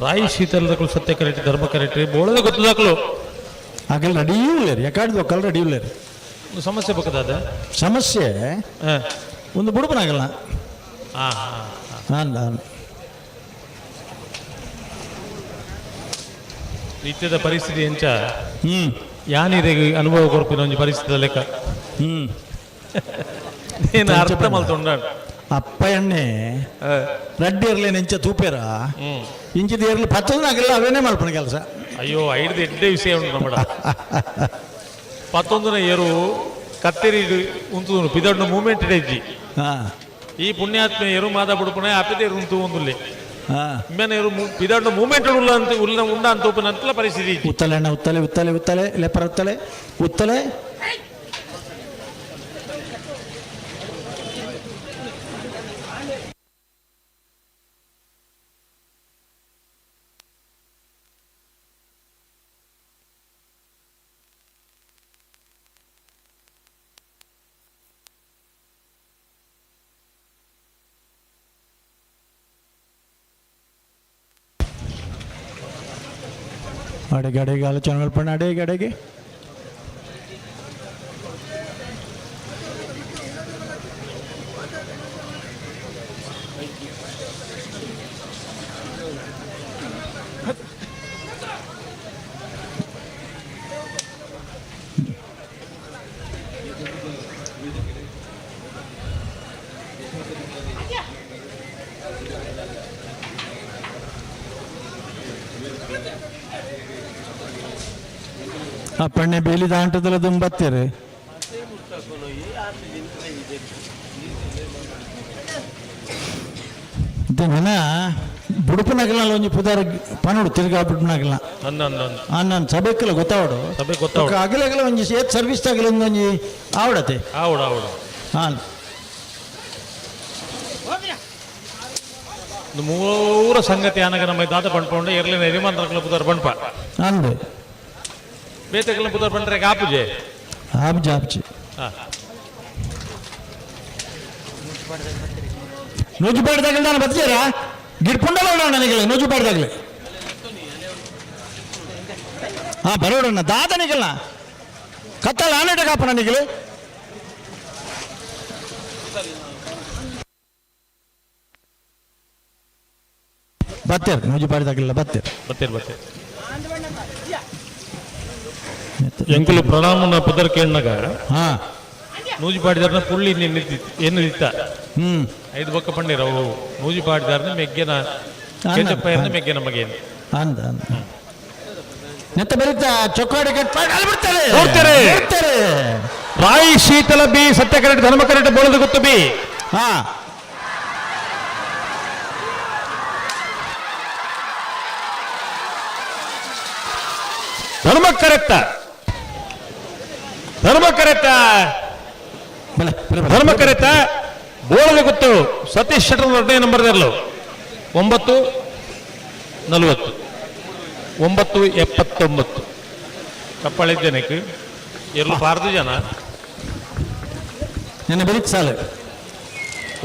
ರಾಯಿ ಶೀತಲದಕ್ಕಲು ಸತ್ಯ ಕರೆಕ್ಟ್ ಧರ್ಮ ಕರೆಕ್ಟ್ ಬೋಳದ ಗೊತ್ತದಾಕಲು ಅಗಲ್ ರೆಡಿ ಉಳ್ಳೇರಿ ಯಾಕಾಡ್ದು ಒಕ್ಕಲ್ ರೆಡಿ ಉಳ್ಳೇರಿ. ಸಮಸ್ಯೆ ಬೇಕದಾದ ಸಮಸ್ಯೆ ಒಂದು ಬುಡುಪನಾಗಲ್ಲ. ಹಾಂ ಹಾಂ ನಿತ್ಯದ ಪರಿಸ್ಥಿತಿ ಎಂಚ ಯಾನಿದೆ ಅನುಭವ ಕೊರ್ಪಿನ ಒಂಜಿ ಪರಿಸ್ಥಿತಿ ಲೆಕ್ಕ. ಏನು ಅರ್ಥ ಮಲ್ತೊಂಡ ಅಪ್ಪ ಎಣ್ಣೆ ರಡ್ಡಿ ಇರ್ಲಿ ನೆಂಚ ತೂಪೇರ ಇಂಚಿದ ಇರ್ಲಿ ಪತ್ತೊಂದು ಅವೇನೇ ಮಲ್ಪನ ಕೆಲಸ. ಅಯ್ಯೋ ಐದು ಎಡ್ಡೆ ವಿಷಯ ಉಂಟು ನಮ್ಮಡ. ಪತ್ತೊಂದನ ಏರು ಕತ್ತೆರಿ ಉಂತು ಪಿದಡ್ಡು ಮೂಮೆಂಟ್ ಇಜ್ಜಿ. ಈ ಪುಣ್ಯಾತ್ಮ ಎರು ಮಾದ ಬುಡುಪನೆ ಅಪಿದೆ ಉಂತು ಒಂದುಲ್ಲೆ ಇಮ್ಮೆನ ಎರು ಪಿದಡ್ಡು ಮೂಮೆಂಟ್ ಉಲ್ಲ ಅಂತ ಉಲ್ಲ ಉಂಡ ಅಂತ ಉಪನಂತಲ ಪರಿಸ್ಥಿತಿ. ಉತ್ತಲೆ ಅಣ್ಣ ಉತ್ತಲೆ ಉತ್ತಲೆ ಉತ್ತಲೆ ಲೆಪ್ಪರ ಉತ್ತಲೆ ಉತ್ತಲೆ ಅಡೆಗೆ ಅಡೆಗೆ ಆಲೋಚನೆ ಮಲ್ಪಣ್ಣ ಅಡೆಗೆ ಅಡೆಗೆ ಅಪ್ಪಣ್ಣೆ ಬೇಲಿ ದಾಂಟದಲ್ಲ ದುಂಬತ್ತೀರಿ. ದಿನ ಬುಡುಪನಗಲ ಒಂಜಿ ಪುದಾರ್ ಪನೋಡು ತಿರ್ಗಾ ಬುಡುಪನಗಲ ನಾನು ಸಭೆಕ್ಕಲ್ಲ ಗೊತ್ತಾವಡು ಸಭೆ ಗೊತ್ತಾವಡು ಅಗಲಗಲ ಒಂಜಿ ಏತ್ ಸರ್ವಿಸ್ ತಗಲ ಒಂಜಿ ಆವಡತೆ ಆವಡ ಆವಡ ಹಾಂ ಮೂರ ಸಂಗತಿ ಆನಗ ನಮ್ಮ ದಾದ ಪಣ್ಪೊಂಡು ಎರ್ಲಿನ ಎರಿಮಂತ್ರಕಲ ಪುದಾರ್ ಪಣ್ಪ ಅಂದೆ ಬೇತೆಕಲ ಪುದಾರ್ ಪಂಡ್ರೆ ಆಪುಜೆ ಆಪುಜೆ ಆಪುಜೆ ನೂಜುಪಾಡ್ದಾಗಲೇ ನಾನು ಬತ್ತಿಯಾರ ಗಿಡ್ಪುಂಡ ಬರೋಣ ನನಗೆ ನೂಜುಪಾಡ್ದಾಗಲೇ ಹಾಂ ಬರೋಣ ದಾದನಿಗಲ್ಲ ಕತ್ತಲ ಆನೇಟ ಕಾಪ ನನಗೆ. ಬತ್ತೇರು ನೂಜಿಪಾಡಿದಾಗಲಿಲ್ಲ ಬತ್ತೇರು ಬತ್ತೇರು ಬತ್ತೇರು ಎಂಕುಲು ಪ್ರಣಾಮನ ಪುದರ್ ಕೇಳನಾಗ ನೂಜಿಪಾಡಿದಾರನ ಪುಳ್ಳಿ ಎನ್ನಿತ್ತ ಐದು ಬೊಕ್ಕ ಪಂಡಿರ ಅವು ನೂಜಿಪಾಡಿದಾರನ ಮೆಗ್ಗೆನ ಕೇಚಪ್ಪಯ್ಯನ ಮೆಗ್ಗೆನ ಮಗೇನು ಅಂದ ನೆತ್ತ ಬರೀತಾ ಚೊಕ್ಕಾಡಿ ಕಟ್ಪಾಡಿ ಬಿಡ್ತಾರೆ ನೋಡ್ತಾರೆ. ನೋಡ್ತಾರೆ. ರಾಯಿ ಶೀತಲ ಬಿ ಸತ್ಯ ಕರೆಕ್ಟ್ ಧರ್ಮ ಕರೆಕ್ಟ್ ಬೋಳದ ಗೊತ್ತು ಬಿ ಹಾ ಧರ್ಮ ಕರೆಕ್ಟ ಧರ್ಮ ಕರೆಕ್ಟ ಧರ್ಮ ಕರೆಕ್ಟ ಬೋಳದ ಗೊತ್ತು ಸತೀಶ್ ಶೆಟ್ಟರ್ ಎರಡನೇ ನಂಬರ್ ಇರಲು 9:40 9:79 ಚಪ್ಪಾಳೆ ಜನಕ್ಕೆ ಎಲ್ಲೂ ಬಾರದು ಜನ ನಿನ್ನ ಬೆಳಿಗ್ಗೆ ಸಾಲು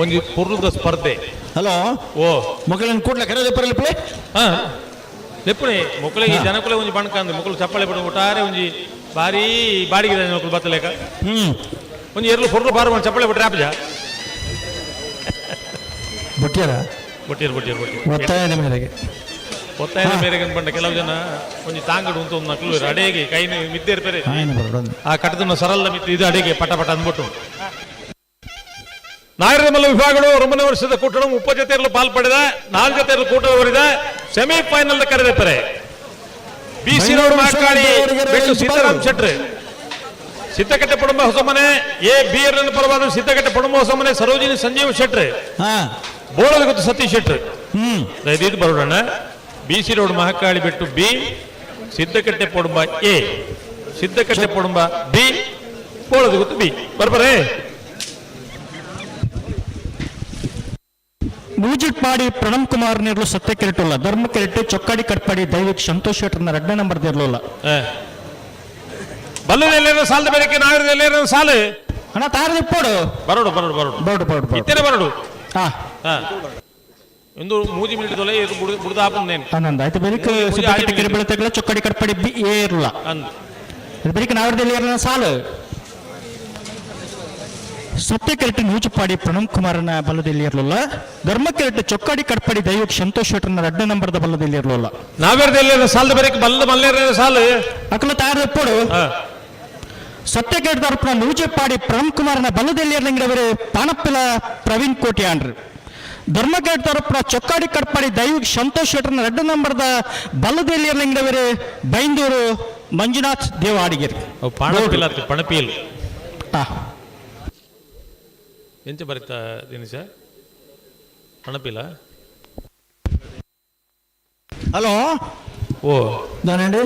ಒಂದು ಪೂರ್ಣದ ಸ್ಪರ್ಧೆ. ಹಲೋ ಓ ಮಕ್ಕಳನ್ನು ಕೂಡ್ಲ ಕರೆದ ಪರಲಿ ಪ್ಲೇ. ಹಾ ಲೆಪ್ಪುನೆ ಮೊಕ್ಕಳಿಗೆ ಜನಕುಲೆ ಒಂಜಿ ಬಣ್ಕ ಅಂದ್ ಮೊಕ್ಕಳು ಚಪ್ಪಾಳೆ ಬಿಡು ಒಟ್ಟಾರೆ ಒಂಜಿ ಬಾರಿ ಬಾಡಿಗೆ ಮೊಕ್ಕಳು ಬತ್ತಲೇಕ ಒಂಜಿ ಎರ್ಲು ಪೊರ್ಲು ಬಾರು ಒಂದು ಚಪ್ಪಾಳೆ ಬಿಟ್ರೆ ಆಪಜ ಬುಟ್ಟಿಯರ ಬೊಟ್ಟಿಯರು ಬೊಟ್ಟಿಯರು ಬೊಟ್ಟಿಯರು ಒತ್ತಾಯದ ಮೇರೆಗೆ ಒತ್ತಾಯದ ಮೇರೆಗೆ ಅಂದ್ ಬಂಡ ಕೆಲವು ಜನ ಒಂಜಿ ತಾಂಗಡು ಉಂಟು ಒಂದು ನಕಲು ಅಡೇಗೆ ಕೈ ಮಿದ್ದೇರು ಪೆರೆ ಆಯ್ನ ಬರೋಡು ಆ ಕಟ್ಟದನ್ನ ಸರಳ ಮಿತ್ತು ಇದು ಅಡಿಗೆ ಪಟ ಪಟ ಅಂದ್ಬಿಟ್ಟು. ನಾಗರಮಲ್ಲ ವಿಭಾಗಗಳು 9 ವರ್ಷದ ಕೂಟಗಳು 30 ಜೊತೆಯಲ್ಲೂ ಪಾಲ್ಪಡೆದ 4 ಜೊತೆಯಲ್ಲೂ ಕೂಟ ಅವರಿದ ಸೆಮಿಫೈನಲ್ ಕರೆದಿರ್ತಾರೆ. B C road Makali Bettu Sitaram ಶೆಟ್ರ್ Siddakatte Padamba Hosamane A B R ಪರವಾದ ಸಿದ್ದಕಟ್ಟೆ ಪಡಂಬ ಹೊಸಮನೆ ಸರೋಜಿನಿ ಸಂಜೀವ್ ಶೆಟ್ರ್ ಬೋಳದ ಗೊತ್ತು ಸತೀಶ್ ಶೆಟ್ರ್ ದಯದೀಟ್ ಬರೋಣ. ಬಿ ಸಿ ರೋಡ್ ಮಹಾಕಾಳಿ ಬೆಟ್ಟು ಬಿ ಸಿದ್ದಕಟ್ಟೆ ಪೊಡಂಬ ಎ ಸಿದ್ದಕಟ್ಟೆ ಪೊಡಂಬ ಬಿ ಬೋಳದ ಗೊತ್ತು ಬಿ ಬರ್ಬರೇ. ನೂಜಿಟ್ಪಾಡಿ ಪ್ರಣಮ್ ಕುಮಾರ್ ನೇರ್ಲು ಸತ್ಯ ಕೆರೆಟುಲ್ಲ ಧರ್ಮ ಕೆರೆಟು ಚೊಕ್ಕಾಡಿ ಕಟ್ಪಾಡಿ ದೈವಿಕ್ ಸಂತೋಷ್ ಶೆಟ್ಟರ್ನ ಎರಡನೇ ನಂಬರ್ ದೇರ್ಲುಲ್ಲ. ಬಲ್ಲದ ಸಾಲದ ಬೇರೆ ನಾಗರದಲ್ಲಿ ಸಾಲು ಅಣ್ಣ ತಾರದಿ ಪೋಡು ಬರೋಡು ಬರೋಡು ಬರೋಡು ಬರೋಡು ಬರೋಡು ಇತ್ತೇನೆ ಬರೋಡು. ಹಾ ಹಾ ಇಂದು ಮೂಜಿ ಮಿನಿಟ್ ತೊಲೆ ಇದು ಬುಡ್ದು ಆಪಂದೇನು ಆನಂದ ಆಯ್ತು ಬೆಳಿಗ್ಗೆ ಮೂಜಿ ಸಿದ್ದಕಟ್ಟೆ ಆಜಿ ಕೆರೆ ಬೆಳೆತಗಳ ಚೊಕ್ಕಾಡಿ ಕಟ್ಪಾಡಿ ಬಿ ಎ ಇರಲ್ಲ ಅಂದು ಬೆಳಿಗ್ಗೆ ನಾಗರದಲ್ಲಿ ಏರ್ಲ ಸಾಲು ಸತ್ಯ ಕೆರೆಟು ನೂಜುಪಾಡಿ ಪ್ರಣಮ್ ಕುಮಾರನ ಬಲದಲ್ಲಿ ಇರಲಿಲ್ಲ. ಧರ್ಮ ಕೆರೆಟು ಚೊಕ್ಕಾಡಿ ಕಟ್ಪಾಡಿ ದೈವಿಕ್ ಸಂತೋಷ್ ಶೆಟ್ಟರ್ನ ಎರಡನೇ ನಂಬರ್ದ ಬಲದಲ್ಲಿ ಇರಲಿಲ್ಲ. ನಾವೇರ್ದಲ್ಲಿ ಸಾಲದ ಬೇರೆ ಬಲ್ಲ ಮಲ್ಲೇರ ಸಾಲು ಅಕಲ ತಾರ ಪೋಡು ಸತ್ಯ ಕೆರೆಟ ತರಪುನ ನೂಜೆಪಾಡಿ ಪ್ರಣಮ್ ಕುಮಾರನ ಬಲದಲ್ಲಿ ಇರಲಿಂಗಡವರು ಪಾನಪ್ಪಿಲ ಪ್ರವೀಣ್ ಕೋಟ್ಯಾನ್ರು. ಧರ್ಮ ಕೆರೆಟ ತರಪುನ ಚೊಕ್ಕಾಡಿ ಕಟ್ಪಾಡಿ ದೈವಿಕ್ ಸಂತೋಷ್ ಶೆಟ್ಟರ್ನ ಎರಡನೇ ನಂಬರ್ದ ಬಲದಲ್ಲಿ ಇರಲಿಂಗಡವರು ಬೈಂದೂರು ಮಂಜುನಾಥ್ ದೇವಾಡಿಗೆರ್. ಪಣಪಿಲ್ ಆತು ಪಣಪಿಲ್. ಹಾ ಎಂಚ ಬರಿತ ದಿನಶ ಪಣಪಿಲ. ಹಲೋ ಓ ದಾనండి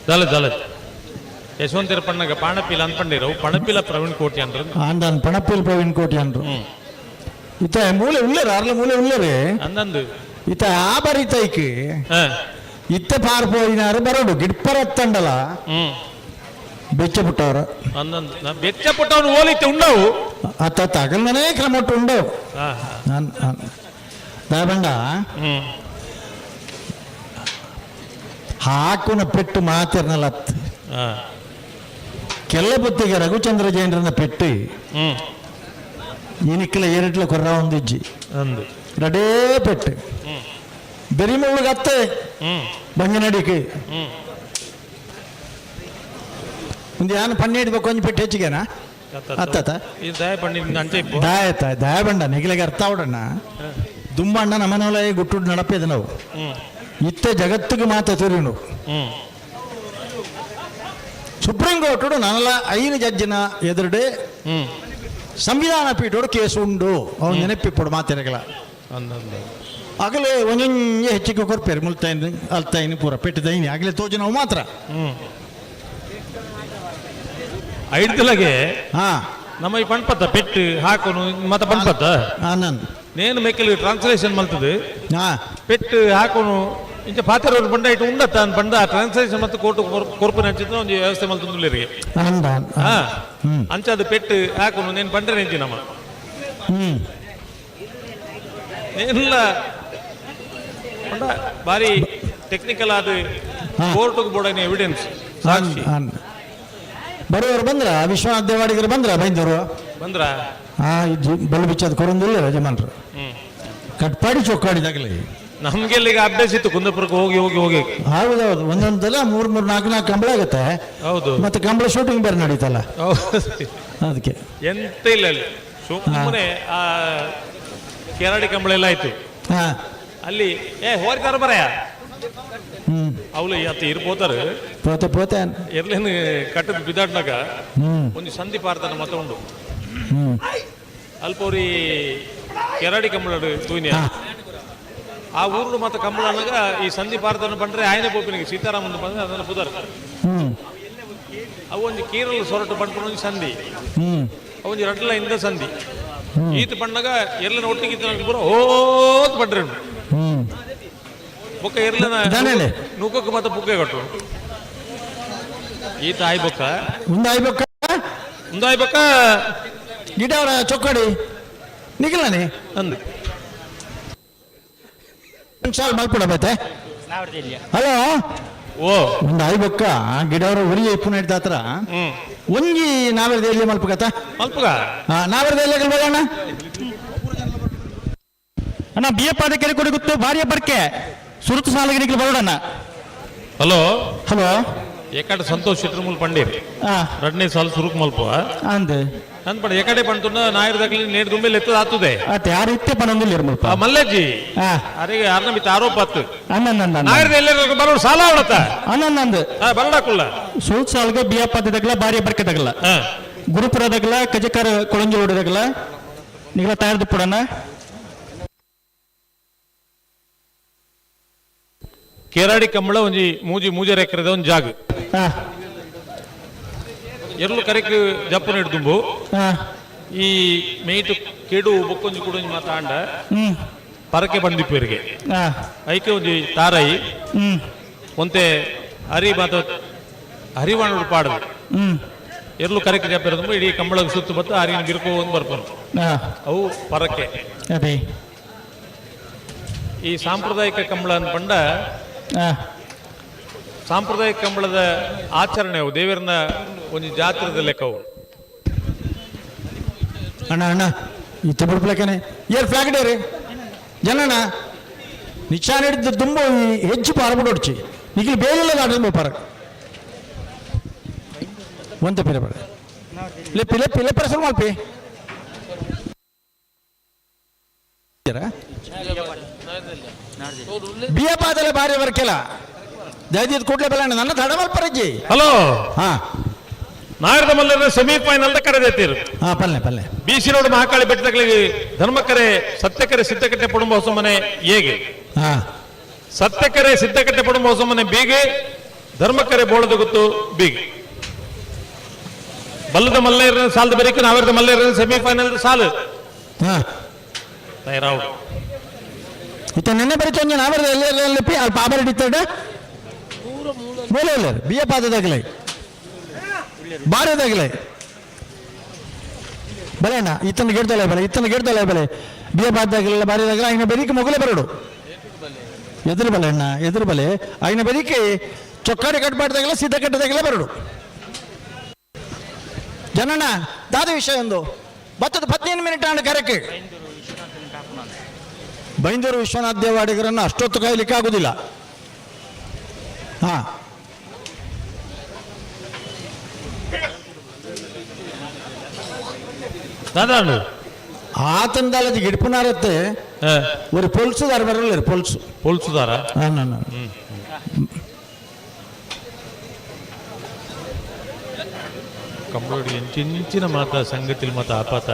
ದಾಲ ದಾಲ ಯಶವಂತರ ಪಣ್ಣಗ ಪಾಣಪಿಲ ಅನ್ಪಂಡಿರವು ಪಣಪಿಲ ಪ್ರವೀಣ್ ಕೋಟಿ ಅಂದ್ರು. ಅಂದನ್ ಪಣಪಿಲ್ ಪ್ರವೀಣ್ ಕೋಟಿ ಅಂದ್ರು. ಇತ್ತ ಮೂಲೆ ಉಳ್ಳೇರು ಅರ್ಲ ಮೂಲೆ ಉಳ್ಳೇರು ಅಂದಂದು ಇತ್ತ ಆ ಬರಿತೈಕ್ ಇತ್ತ ಪಾರ್ ಪೋಯಿನಾರು ಬರೋಡು ಗಿಡ್ಪರತ್ತಂಡಲ ಬೆಚ್ಚ ಪುಟ್ಟವರು ಅಂದಂದು ಬೆಚ್ಚ ಪುಟ್ಟವನು ಓಲಿತ್ತೆ ಉಂಡವು ಅತ್ತ ತಗಲ್ನೇ ಕ್ರಮಟ್ಟು ಉಂಡವು ದಾಬಂಡ ಹಾಕುನ ಪೆಟ್ಟು ಮಾತಿರ್ನಲತ್ ಕೆಲ್ಲ ಬುತ್ತಿಗೆ ರಘುಚಂದ್ರ ಜೈನರನ್ನ ಪೆಟ್ಟು ಈನಿಕ್ಕಲ ಏರಿಟ್ಲ ಕೊರ್ರ ಒಂದಿಜ್ಜಿ ಅಂದು ರಡೇ ಪೆಟ್ಟು ಬೆರಿಮುಳ್ಳುಗತ್ತೆ ಬಂಗನಡಿಕೆ ಒಂದು ಯಾನ್ ಪನ್ನೇಡು ಬೊಕ್ಕ ಒಂಜಿ ಪೆಟ್ಟು ಹೆಚ್ಚಿಗೆನಾ ಅತ್ತತ ದಾಯತ ದಾಯ ಬಂಡ ನೆಗಿಲೆಗೆ ಅರ್ಥ ಅವಡಣ್ಣ ದುಮ್ಮಣ್ಣ ನಮ್ಮನೊಲ ಗುಟ್ಟು ನಡಪೇದ ನಾವು ಇತ್ತ ಜಗತ್ತಿಗೆ ಮಾತ ತಿರುನು ಸುಪ್ರೀಂ ಕೋರ್ಟ್ ನನ್ನಲ 5 ಜಡ್ಜಿನ ಎದುರುಡೆ ಸಂವಿಧಾನ ಪೀಠೋಡು ಕೇಸ್ ಉಂಡು ಅವನು ನೆನಪಿಪ್ಪಡು ಮಾತಿರಗಲ ಆಗಲೇ ಒಂದೊಂದು ಹೆಚ್ಚಿಗೆ ಕೊರ್ಪೇರು ಮುಲ್ತಾಯಿನ ಅಲ್ತಾಯಿನ ಪೂರ ಪೆಟ್ಟಿದೈನಿ ಆಗಲೇ ತೋಜು ನಾವು ಮಾತ್ರ ಐಡ್ತಿಲಗೆ ನಮ್ಮ ಈ ಪಣ್ಪತ್ತ ಪೆಟ್ಟು ಹಾಕೋನು ಮತ್ತೆ ಪಣ್ಪತ್ತ ನೇನು ಮೆಕ್ಕಲು ಟ್ರಾನ್ಸ್ಲೇಷನ್ ಮಲ್ತದೆ ಪೆಟ್ಟು ಹಾಕೋನು ಇಂಚ ಪಾತ್ರ ಬಂಡ ಇಟ್ಟು ಉಂಡತ್ತ ಅನ್ ಬಂಡ ಟ್ರಾನ್ಸ್ಲೇಷನ್ ಮತ್ತು ಕೋರ್ಟ್ ಕೊರ್ಪು ನಚ್ಚಿದ್ರೆ ಒಂದು ವ್ಯವಸ್ಥೆ ಮಲ್ತಂದುಲ್ಲೇರಿಗೆ ಅಂಚ ಅದು ಪೆಟ್ಟು ಹಾಕೋನು ನೇನು ಬಂಡ್ರೆ ನೆಂಚಿ ನಮ್ಮ ನೇನೆಲ್ಲ ಪಂಡ ಬಾರಿ ಟೆಕ್ನಿಕಲ್ ಆದ ಕೋರ್ಟ್ ಬೋರ್ಡ್ ಎವಿಡೆನ್ಸ್ ಸಾಕ್ಷಿ ಬರೋರು ಬಂದ್ರ ವಿಶ್ವನಾಥ್ ದೇವಾಡಿಗರು ಬಂದ್ರ ಬೈಂದವರು ಬಂದ್ರ ಬಲ್ಲು ಬಿಚ್ಚದ ಕೊರೊಂದಿಲ್ಲ ಯಜಮಾನ್ರು ಕಟ್ಪಾಡಿ ಚೊಕ್ಕಾಡಿದಾಗಲಿ. ನಮ್ಗೆಲ್ಲ ಈಗ ಅಭ್ಯಾಸ ಇತ್ತು ಕುಂದಾಪುರಕ್ಕೆ ಹೋಗಿ ಹೋಗಿ ಹೋಗಿ. ಹೌದೌದು, ಒಂದೊಂದಲ್ಲ 3 3 4 4 ಕಂಬಳ ಆಗುತ್ತೆ. ಹೌದು, ಮತ್ತೆ ಕಂಬಳ ಶೂಟಿಂಗ್ ಬೇರೆ ನಡೀತಲ್ಲ, ಅದಕ್ಕೆ ಎಂತ ಇಲ್ಲ ಅಲ್ಲಿ. ಸುಮ್ಮನೆ ಆ ಕೆರಾಡಿ ಕಂಬಳ ಎಲ್ಲ ಆಯ್ತು ಅಲ್ಲಿ. ಏ ಹೋರ್ತಾರ ಬರಯ ಅವಳು ಅತ್ತ ಇರ್ಬೋತಾರ ಪೋತೆ ಪೋತೆ ಎರ್ಲೇನು ಕಟ್ಟದ ಬಿದಾಡ್ನಾಗ ಒಂದು ಸಂಧಿ ಪಾರ್ತಾನ ಮತ್ತ ಉಂಡು ಅಲ್ಪ ಅವ್ರಿ ಕೆರಾಡಿ ಕಂಬಳ ತೂನಿ ಆ ಊರು ಮತ್ತೆ ಕಂಬಳ ಅನ್ನಗ ಈ ಸಂಧಿ ಪಾರ್ತಾನ ಬಂದ್ರೆ ಆಯನೆ ಪೋಪಿನಿಗೆ ಸೀತಾರಾಮನ್ ಬಂದ್ರೆ ಅದನ್ನ ಪುದರ್ ಅವು ಒಂಜಿ ಕೀರಲ್ ಸೊರಟು ಬಂಡ್ಕೊಂಡು ಒಂಜಿ ಸಂಧಿ ಅವೊಂಜಿ ರಡ್ಲ ಇಂದ ಸಂಧಿ ಈತ ಬಣ್ಣಗ ಎಲ್ಲ ಒಟ್ಟಿಗೆ ಪೂರ ಓದ್ ಬಂಡ್ರೆ ಬೊಕ್ಕ ಎರ್ಲನ ನೂಕಕ್ಕೆ ಮತ್ತೆ ಬುಕ್ಕೆ ಕೊಟ್ಟರು ಈತ ಆಯ್ಬೊಕ್ಕ ಉಂದಾಯ್ಬೊಕ್ಕ ಉಂದಾಯ್ಬೊಕ್ಕ ಗಿಡ ಅವರ ಚೊಕ್ಕಡಿ ನಿಖಿಲಾನೆ ಅಂದು ಸಾಲ್ ಮಲ್ಪಡ ಬತ್ತೆ. ಹಲೋ ಓ ಒಂದು ಆಯ್ಬೊಕ್ಕ ಗಿಡವರ ಉರಿ ಇಪ್ಪು ಹಿಡ್ದ ಹತ್ರ ಒಂಜಿ ನಾವೆಲ್ಲ ಎಲ್ಲಿ ಮಲ್ಪಗತ್ತ ಮಲ್ಪಗ ನಾವೆಲ್ಲ ಎಲ್ಲಿ ಅಣ್ಣ ಅಣ್ಣ ಬಿ ಎ ಪಾದ ಕೆರೆ ಕೊಡಿ ಗೊತ್ತು ಭಾರಿಯ ಬರ್ಕೆ ಸುರುತು ಸಾಲಗಿರಿಗಳು ಬರೋಡಣ್ಣ. ಹಲೋ ಹಲೋ ಏಕಾಡ ಸಂತೋಷ್ ಶೆಟ್ಟರ್ ಮೂಲ ಪಂಡೀರ್ ಎರಡನೇ ಸಾಲ ಸುರುಕ್ ಮಲ್ಪ ಅಂದ್ ಅಂದ್ ಪಡ ಏಕಡೆ ಪಂಡ್ತುಂಡ ನಾಯರ್ ದಕ್ಲಿ ನೇಡ್ ದುಂಬೆಲ್ ಎತ್ತದ ಆತುದೆ ಅತ್ತೆ ಯಾರು ಇತ್ತೆ ಪನೊಂದಿಲ್ಲ ಮುಲ್ಪ ಮಲ್ಲೇಜಿ ಅರೆಗೆ ಯಾರನ್ನ ಮಿತ್ತ ಆರೋಪ ಆತು ಅಣ್ಣನಂದ ನಾಯರ್ ಎಲ್ಲರೂ ಬರೋಡು ಸಾಲ ಅವಳತ್ತ ಅಣ್ಣನಂದ್ ಬರಡಾಕುಲ್ಲ ಸುರುತ್ ಸಾಲ್ಗೆ ಬಿ ಎ ಪಾದದಾಗಲ ಭಾರಿ ಬರ್ಕೆ ತಗಲ ಗುರುಪುರದಾಗಲ ಕಜಕರ ಕೊಳಂಜಿ ಓಡದಾಗಲ ನಿಗಲ ತಯಾರ್ದು ಪುಡಣ್ಣ. ಕೇರಾಡಿ ಕಂಬಳ ಒಂಜಿ ಮೂಜಿ ಮೂಜರೆ ಎಕರೆದ ಒಂಜಿ ಜಾಗ ಎರ್ಲು ಕರೆಕ್ ಜಪ್ಪು ದುಂಬು ಈ ಮೇಯ್ತು ಕೆಡು ಬೊಕ್ಕೊಂಜಿ ಕುಡೊಂಜಿ ಮಾತ ಆಂಡ ಪರಕೆ ಬಂದಿಪ್ಪರಿಗೆ ಐಕೆ ಒಂಜಿ ತಾರೈ ಒಂತೆ ಹರಿ ಮಾತ ಹರಿವಾಣ ಪಾಡದು ಎರ್ಲು ಕರೆಕ್ ಜಪ್ಪ ದುಂಬು ಇಡೀ ಕಂಬಳದ ಸುತ್ತು ಬತ್ತು ಹರಿನ ಗಿರ್ಕೋ ಒಂದು ಬರ್ಪನು ಅವು ಪರಕೆ. ಈ ಸಾಂಪ್ರದಾಯಿಕ ಕಂಬಳ ಅನ್ಪಂಡ ಸಾಂಪ್ರದಾಯಿಕ ಕಂಬಳದ ಆಚರಣೆ ಅವು ದೇವರನ್ನ ಒಂದು ಜಾತ್ರೆದ ಲೆಕ್ಕವು. ಅಣ್ಣ ಅಣ್ಣ ಈ ತಿಬುಡ್ಪ್ಲಕ್ಕನೆ ಏರ್ ಫ್ಲಾಗ್ ಡೇರಿ ಜನಣ್ಣ ನಿಶಾನ್ ಹಿಡಿದು ತುಂಬ ಹೆಚ್ಚು ಪಾರ್ಬಿಡು ಹೊಡ್ಚಿ ನಿಖಿಲ್ ಬೇಲಿಲ್ಲ ದಾಟದು ಪಾರ ಒಂತೆ ಪಿರೆ ಬೇಡ ಲೆಪ್ಪಿ ಲೆಪ್ಪಿ ಲೆಪ್ಪರ ಸುರು ಮಲ್ಪಿ ಬಿಯ ಪಾದಲೆ ಬಾರಿ ಬರ್ಕೆಲ ದಯದೀದ್ ಕೂಡ್ಲೆ ಬೆಲ್ಲ ನನ್ನ ತಡ ಮಲ್ಪರಜ್ಜಿ. ಹಲೋ ಹಾ ನಾಯರದ ಮಲ್ಲರ ಸೆಮಿಫೈನಲ್ ಕರೆದೈತಿರು. ಹಾ ಪಲ್ಲೆ ಪಲ್ಲೆ ಬಿಸಿ ರೋಡ್ ಮಹಾಕಾಳಿ ಬೆಟ್ಟಗಳಿಗೆ ಧರ್ಮಕರೆ ಸತ್ಯಕರೆ ಸಿದ್ಧಕಟ್ಟೆ ಪಡುಂಬ ಹೊಸಮನೆ ಹೇಗೆ ಹಾ ಸತ್ಯಕರೆ ಸಿದ್ಧಕಟ್ಟೆ ಪಡುಂಬ ಹೊಸಮನೆ ಬೀಗೆ ಧರ್ಮಕರೆ ಬೋಳದ ಗೊತ್ತು ಬೀಗೆ ಬಲ್ಲದ ಮಲ್ಲೇರ ಸಾಲದ ಬರೀಕು ನಾವೇರದ ಮಲ್ಲೇರ ಸೆಮಿಫೈನಲ್ ಸಾಲು ಹಾ ತಯಾರಾವು. ಇತ್ತ ನೆನ್ನೆ ಬರೀತು ಒಂಜಿ ನಾವೇರದ ಎಲ್ಲಿ ಅಲ್ಲಿ ಪಾಬರ್ ಹಿಡಿತಾಡ ಮೇಲೆ ಇಲ್ಲ ಬಿ ಎ ಪಾದದಾಗಲೇ ಬಾರದಾಗಲೇ ಬಲೆ ಅಣ್ಣ ಇತ್ತನ ಗಿಡ್ದಲ್ಲ ಬಲೆ ಇತ್ತನ ಗಿಡ್ದಲ್ಲ ಬಲೆ ಬಿ ಎ ಪಾದದಾಗಲೆಲ್ಲ ಬಾರಿದಾಗಲ ಐನ ಬೆರಿಕೆ ಮೊಗಲೇ ಬರಡು ಎದುರು ಬಲೆ ಅಣ್ಣ ಎದುರು ಬಲೆ ಐನ ಬೆರಿಕೆ ಚೊಕ್ಕಾಡಿ ಕಟ್ಬಾರ್ದಾಗಲ ಸಿದ್ಧ ಕಟ್ಟದಾಗಲೇ ಬರಡು ಜನಣ್ಣ ದಾದ ವಿಷಯ ಒಂದು ಬತ್ತದ 15 ಮಿನಿಟ್ ಆಂಡ್ ಕರೆಕ್ಟ್. ಬೈಂದೂರು ವಿಶ್ವನಾಥ ದೇವಾಡಿಗರನ್ನು ಅಷ್ಟೊತ್ತು ಕಾಯಲಿಕ್ಕೆ ಆಗುದಿಲ್ಲ. ಹಾ ದಾದಾಂಡು ಆತನದಾಲಜಿ ಗಿಡ್ಪುನಾರತ್ತೆ ஒரு ಪೊಲ್ಸುದಾರ ಬರಲ್ಲ ಪೊಲ್ಸು ಪೊಲ್ಸುದಾರ ಕಂಬಳೋಡಿ ಎಂಚಿನ ಮಾತ ಸಂಗತಿಲ್ ಮಾತ ಆಪಾತ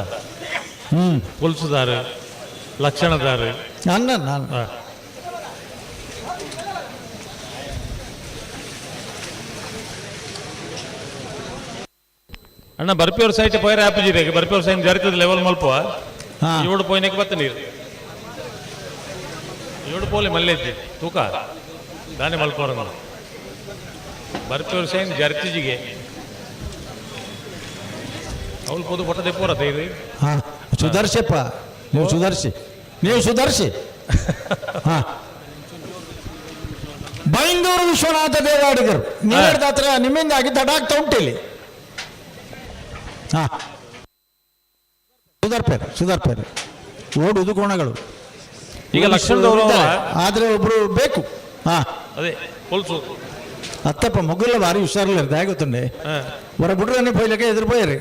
ಪೊಲ್ಸುದಾರ ಲಕ್ಷಣದಾರ ನನ್ನ ನಾನು ಅಣ್ಣ ಬರ್ಪಿಯವ್ರ ಸೈಟ್ ಪೋಯರ್ ಆ್ಯಪ್ ಇದೆ ಬರ್ಪಿಯವ್ರ ಸೈನ್ ಜರಿತದ ಲೆವೆಲ್ ಮಲ್ಪ ಏಳು ಪೋಯಿನಕ್ಕೆ ಬತ್ತ ನೀರು ಏಳು ಪೋಲೆ ಮಲ್ಲೆಜ್ಜಿ ತೂಕ ದಾನಿ ಮಲ್ಪೋರ ಬರ್ಪಿಯವ್ರ ಸೈನ್ ಜರ್ತಿಜಿಗೆ ಅವಳು ಪೋದು ಪೊಟ್ಟ ದೆಪ್ಪೋರ ಇದು ಹಾ ಸುಧಾರಿಸಪ್ಪ ನೀವು ಸುಧಾರಿಸಿ ನೀವು ಸುಧಾರಿಸಿ. ಹಾ ಬೈಂದೂರು ವಿಶ್ವನಾಥ ದೇವಾಡಿಗರು ನೀವು ಹತ್ರ ನಿಮ್ಮಿಂದಾಗಿ ತಡಾಗ್ತಾ ಉಂಟು ಇಲ್ಲಿ. ಹಾ ಸುಧಾರ್ಪೇರು ಸುಧಾರ್ಪೇರು ಓಡುವುದು ಕೋಣಗಳು ಈಗ ಲಕ್ಷಣದವರು ಆದ್ರೆ ಒಬ್ರು ಬೇಕು. ಹಾ ಅದೇ ಪೊಲ್ಸು ಅತ್ತಪ್ಪ ಮೊಗ್ಗಲ್ಲ ಭಾರಿ ಹುಷಾರಿಲ್ಲ ಗೊತ್ತುಂಡೆ ಹೊರ ಬಿಡ್ರೆ ಪೋಯ್ಲಕ್ಕೆ ಎದುರು ಪೋಯರಿ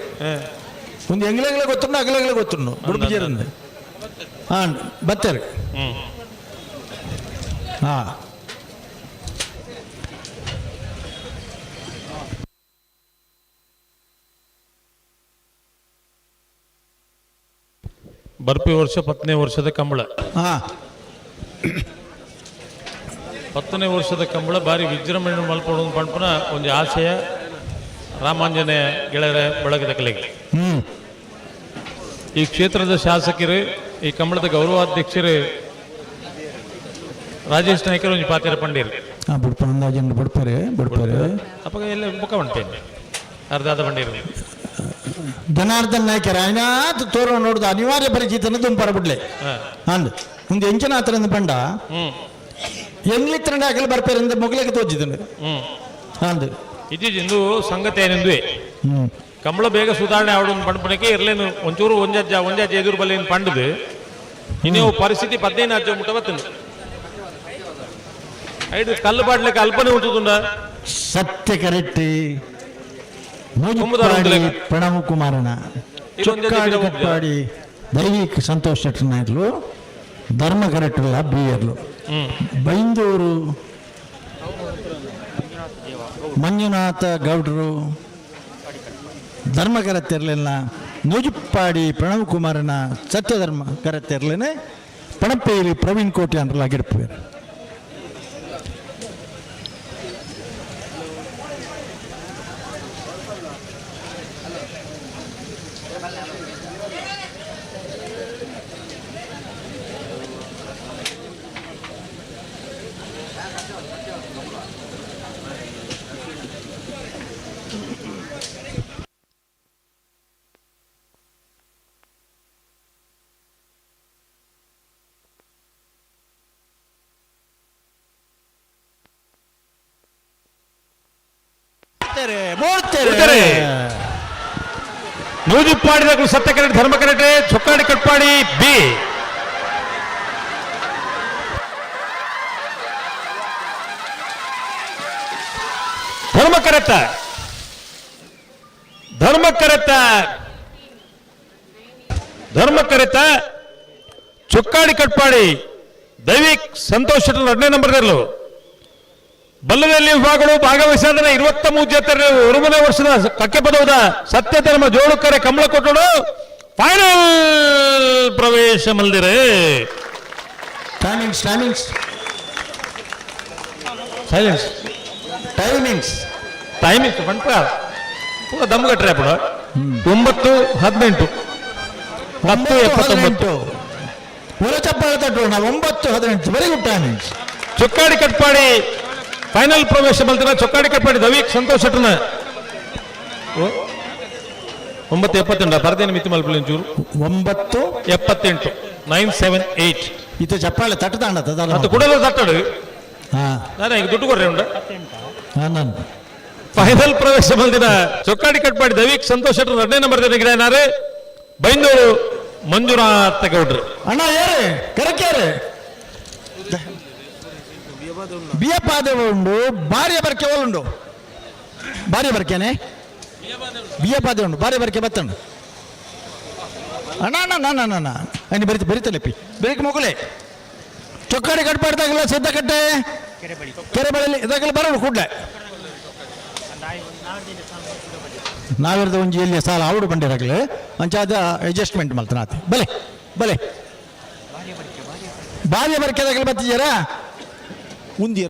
ಒಂದು ಎಂಗ್ಲೆಗ್ಲೆ ಗೊತ್ತುಂಡು ಅಗಲೆಗ್ಲೆ ಗೊತ್ತುಂಡು ಬುಡುಪು ಜೇರಂದೆ. ಹಾ ಬತ್ತಾರೆ. ಹಾ ಬರ್ಪಿ ವರ್ಷ 10ನೇ ವರ್ಷದ ಕಂಬಳ. ಹಾ 10ನೇ ವರ್ಷದ ಕಂಬಳ ಬಾರಿ ವಿಜೃಂಭಣೆ ಮಲ್ಪಡು ಪಂಪನ ಒಂದು ಆಶಯ ರಾಮಾಂಜನೇಯ ಗೆಳೆಯರ ಬಳಗದ ಕಲೆಗೆ. ಈ ಕ್ಷೇತ್ರದ ಶಾಸಕರು, ಈ ಕಂಬಳದ ಗೌರವಾಧ್ಯಕ್ಷರು ರಾಜೇಶ್ ನಾಯ್ಕರು ಒಂದು ಪಾತ್ರ ಪಂಡೀರು. ಬಿಡ್ಪಾರೆ ಬಿಡ್ಪಾರೆ. ಅಪ್ಪ ಎಲ್ಲ ಮುಖ ಉಂಟೇನೆ ಅರ್ಧಾದ ಪಂಡೀರು. ಜನಾರ್ದನ್ ನಾಯ್ಕರ ಆಯ್ನಾತ್ ತೋರ ನೋಡುದು ಅನಿವಾರ್ಯ ಪರಿಚಿತನ ದುಂಪರ ಬಿಡ್ಲೆ ಅಂದ್ ಒಂದು ಎಂಚಿನ ಆತರಂದ ಪಂಡ ಎಂಗ್ಲಿತ್ತರಂಡ ಅಗಲ ಬರ್ಪೇರಿಂದ ಮೊಗಲಿಗೆ ತೋಜಿದನು ಅಂದ್ ಇತ್ತೀಚಿಂದು ಸಂಗತಿ ಏನೆಂದುವೆ ಕಂಬಳ ಬೇಗ ಸುಧಾರಣೆ ಆವಡು ಪಂಪನಕ್ಕೆ ಇರ್ಲೇನು ಒಂಚೂರು ಒಂಜಜ್ಜ ಒಂಜಜ್ಜ ಎದುರು ಬಲ್ಲೇನು ಪಂಡದು ಇನ್ನೇವು ಪರಿಸ್ಥಿತಿ 15 ಅಜ್ಜ ಮುಟ್ಟ ಬತ್ತನು ಐದು ಕಲ್ಲು ಬಾಡ್ಲಿಕ್ಕೆ ಅಲ್ಪನೆ ಉಂಟುಂಡ. ಸತ್ಯ ಕರೆಕ್ಟ್. ಪ್ರಣವ್ ಕುಮಾರನ ಚೊಕ್ಕಾಡಿ ಕಟ್ಪಾಡಿ ದೈವಿಕ್ ಸಂತೋಷ್ ಶೆಟ್ಟರ್ ನಾಯ್ಕರು ಧರ್ಮ ಕರೆಕ್ಟಲ್ಲ ಬಿಯರ್ಲು ಬೈಂದೂರು ಮಂಜುನಾಥ ಗೌಡರು ಧರ್ಮ ಕರೆತ್ತಿರಲಿಲ್ಲ. ನೂಜುಪ್ಪಾಡಿ ಪ್ರಣವ್ ಕುಮಾರನ ಸತ್ಯಧರ್ಮ ಕರೆತ್ತಿರಲೇನೆ ಪಣಪೇರಿ ಪ್ರವೀಣ್ ಕೋಟಿ ಅಂದ್ರಲಾಗಿರ್ಪೇರು. ನೂಜುಪ್ಪಾಡಿದ ಸತ್ಯ ಕರೆಕ್ಟ್ ಧರ್ಮ ಕರೆಕ್ಟ್ ಚೊಕ್ಕಾಡಿ ಕಟ್ಪಾಡಿ ಬಿ. ಧರ್ಮ ಕರೆಕ್ಟ ಧರ್ಮ ಕರೆಕ್ಟ ಧರ್ಮ ಕರೆತ ಚೊಕ್ಕಾಡಿ ಕಟ್ಪಾಡಿ ದೈವಿಕ್ ಸಂತೋಷ್ 2ನೇ ನಂಬರ್ ಇರಲು ಬಲ್ಲದಲ್ಲಿ ವಿಭಾಗಗಳು ಭಾಗವಹಿಸಾದ್ರೆ 23 ಜೊತೆ 1ನೇ ವರ್ಷದ ಕಕ್ಕೆ ಪದವದ ಸತ್ಯಧರ್ಮ ಜೋಡುಕರೆ ಕಂಬಳ ಕೊಟ್ಟಳು ಫೈನಲ್ ಪ್ರವೇಶ ಮಲ್ದಿರೆ. Timings timings silence timings timings Pampa ಪೂರ ದಮ್ ಕಟ್ರೆ ಅಪ್ಪಡು. 9:18 10:79 ಪೂರ ಚಪ್ಪಾಳೆ ತಟ್ಟೋಣ. 9:18 very good timings. Chokkadi Katpadi final ಪ್ರವೇಶ ಬಲ್ತಿನ ಚೊಕ್ಕಾಡಿ ಕಟ್ಪಾಡಿ ದವೀಕ್ ಸಂತೋಷ್ ಶೆಟ್ಟರ್ನ 9:78 ಪರದೇನ ಮಿತಿ ಮಲ್ಪಲಿ ಒಂಚೂರು 9:78 978 ಇತ್ತ ಚಪ್ಪಾಳೆ ತಟ್ಟದಾಂಡ ಅದು ಕುಡಲ ತಟ್ಟಡು. ನಾನು ಈಗ ದುಡ್ಡು ಕೊಡ್ರಿ ಉಂಡ. ಫೈನಲ್ ಪ್ರವೇಶ ಬಂದಿನ ಚೊಕ್ಕಾಡಿ ಕಟ್ಪಾಡಿ ದವೀಕ್ ಸಂತೋಷ್ ಶೆಟ್ಟರ್ 2ನೇ ನಂಬರ್ ಗಿಡನಾರೆ ಬೈಂದೂರು ಮಂಜುನಾಥ ಗೌಡ್ರು. ಅಣ್ಣ ಏರೆ ಕರಕೇರೆ ಬಿಯಪಾದೆ ಉಂಡು ಭಾರ್ಯ ಬರ್ಕೆ ಉಂಡು ಭಾರ್ಯ ಬರ್ಕೇನೆ ಬಿಯಪಾದೆ ಉಂಡು ಭಾರ್ಯ ಬರ್ಕೆ ಬತ್ತಂಡು ಅಣ್ಣ ಅಣ್ಣ ಅಣ್ಣ ಅಣ್ಣ ಅಣ್ಣ ಅಣ್ಣ ಬರಿತ ಬರಿತಲೆಪ್ಪಿ ಬೆಳಿಗ್ಗೆ ಮೊಗಲೆ ಚೊಕ್ಕಾಡಿ ಕಟ್ಪಾಡ್ದಾಗಲ್ಲ ಸಿದ್ಧಕಟ್ಟೆ ಕೆರೆಬಳ್ಳಿ ಇದಾಗಲ್ಲ ಬರೋಣ ಕೂಡಲೇ ನಾವಿರದ ಒಂಜಿ ಎಲ್ಲಿ ಸಾಲ ಆವಡು ಬಂಡಿರಾಗಲೇ ಅಂಚಾದ ಅಡ್ಜಸ್ಟ್ಮೆಂಟ್ ಮಲ್ತನಾತಿ ಬಲೆ ಬಲೆ ಬಾರ್ಯ ಬರ್ಕೆದಾಗಲೇ ಬತ್ತಿದ್ದೀರಾ ಉಂದಿ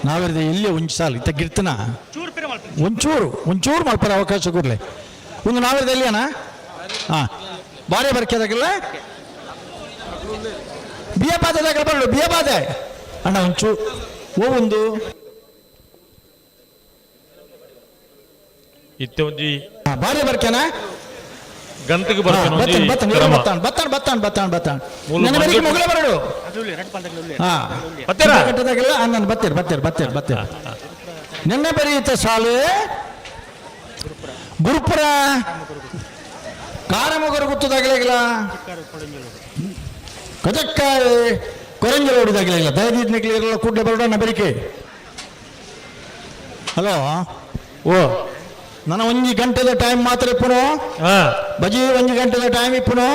ನಾವಿರದ ಎಲ್ಲಿ ಒಂಜಿ ಸಾಲ ಇತ್ತ ಗಿರ್ತನ ಒಂಚೂರು ಒಂಚೂರು ಮಲ್ಪರ ಅವಕಾಶ ಕೂಡಲೇ ಒಂದು ನಾವಿರದ ಎಲ್ಲಿಯಣ ಹಾಂ ಬಾರ್ಯ ಬರ್ಕೆದಾಗಲ್ಲ ಬಿಯಪಾದೆ ಬರಲು ಬಿಯಪಾದೆ ಅಣ್ಣ ಒಂಚೂರು ಓ ಒಂದು ಇತ್ತೆ ಒಂಜಿ ಬಾರ್ಯ ಬರ್ಕೇನಾ ಗಂತಿಗೆ ಬರ್ತಾನೆ ಒಂಜಿ ಬತ್ತಾನ ಕ್ರಮ. ಬತ್ತಾನ ಬತ್ತಾನ ಬತ್ತಾನ ಬತ್ತಾನ ಮೂಲು ನನ್ನ ಬೆಳಿಗ್ಗೆ ಮಂಜು- ಮೊಗಲ ಬರಡು ಹಾ ಬತ್ತೀರಾ? ಕಟ್ಟದಾಗೆಲ್ಲ ನಾನು ಬತ್ತೀರಿ ಬತ್ತೀರಿ ಬತ್ತೀರಿ ಬತ್ತೀರಿ. ನಿನ್ನೆ ಬರೆಯುತ್ತ ಸಾಲು ಗುರುಪುರ ಕಾರಮೊಗರು ಗುತ್ತದಾಗಲಿಲ್ಲ ಕಜಕ್ಕಾಯಿ ಕೊರಂಜಲ ಹೊಡಿದಾಗಲಿಲ್ಲ ದಯದೀದ್ ನಿಕ್ಲಿರಲ್ಲ ಕೂಡಲೇ ಬರೋಣ ಬೆರಿಕೆ. ಹಲೋ, ಓ ನನ್ನ ಒಂಜಿ ಗಂಟೆದ ಟೈಮ್ ಮಾತ್ರ ಇಪ್ಪುನು, ಬಜಿ ಒಂಜಿ ಗಂಟೆದ ಟೈಮ್ ಇಪ್ಪುನು.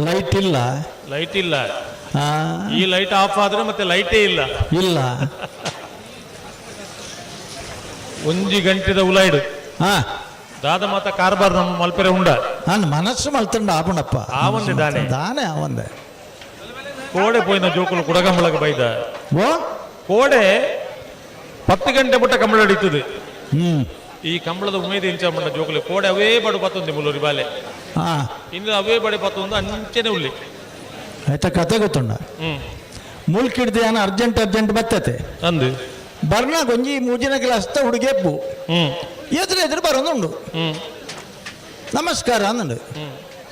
ಲೈಟ್ ಇಲ್ಲ, ಲೈಟ್ ಇಲ್ಲ. ಈ ಲೈಟ್ ಆಫ್ ಆದ್ರೆ ಮತ್ತೆ ಲೈಟೇ ಇಲ್ಲ. ಇಲ್ಲ. ಒಂಜಿ ಗಂಟೆದ ಉಲೈಡ್ ದಾದ ಮಾತ ಕಾರ್ಬಾರ್ ನಮ್ಮ ಮಲ್ಪೆರೆ ಉಂಡ. ನಾನು ಮನಸ್ಸು ಮಲ್ತಂಡ ಆಪುಣಪ್ಪ. ಆವಂದೆ ದಾನೆ. ದಾನೆ ಆವಂದೆ. ಕೋಡೆ ಪೋಯಿನ ಜೋಕುಲು ಕುಡಗಂಬಳಗ ಬೈದ. ಓ ಕೋಡೆ 10 ಗಂಟೆ ಪುಟ್ಟ ಕಂಬಳ ಹಿಡಿತದೆ. ಈ ಕಂಬಳದ ಉಮೇದ ಇಂಚ ಮಂಡ ಜೋಕುಲು ಕೋಡೆ ಅವೇ ಬಡು ಪತ್ತೊಂದು ಮುಲ್ಲೂರಿ ಬಾಲೆ. ಇನ್ನು ಅವೇ ಬಡೆ ಪತ್ತೊಂದು ಅಂಚೆನೆ ಉಲ್ಲಿ. ಆಯ್ತಾ ಕತೆ ಗೊತ್ತುಂಡ. ಮುಲ್ಕಿಡ್ದೆ ಅರ್ಜೆಂಟ್ ಅರ್ಜೆಂಟ್ ಬತ್ತತೆ ಅಂದು ಬರ್ನ ಗೊಂಜಿ ಮೂಜಿನ ಕ್ಲಾಸ್ತ ಹುಡುಗೇಪು ಎದುರು ಎದುರು ಬರೋದುಂಡು. ನಮಸ್ಕಾರ ಅಂದಂಡು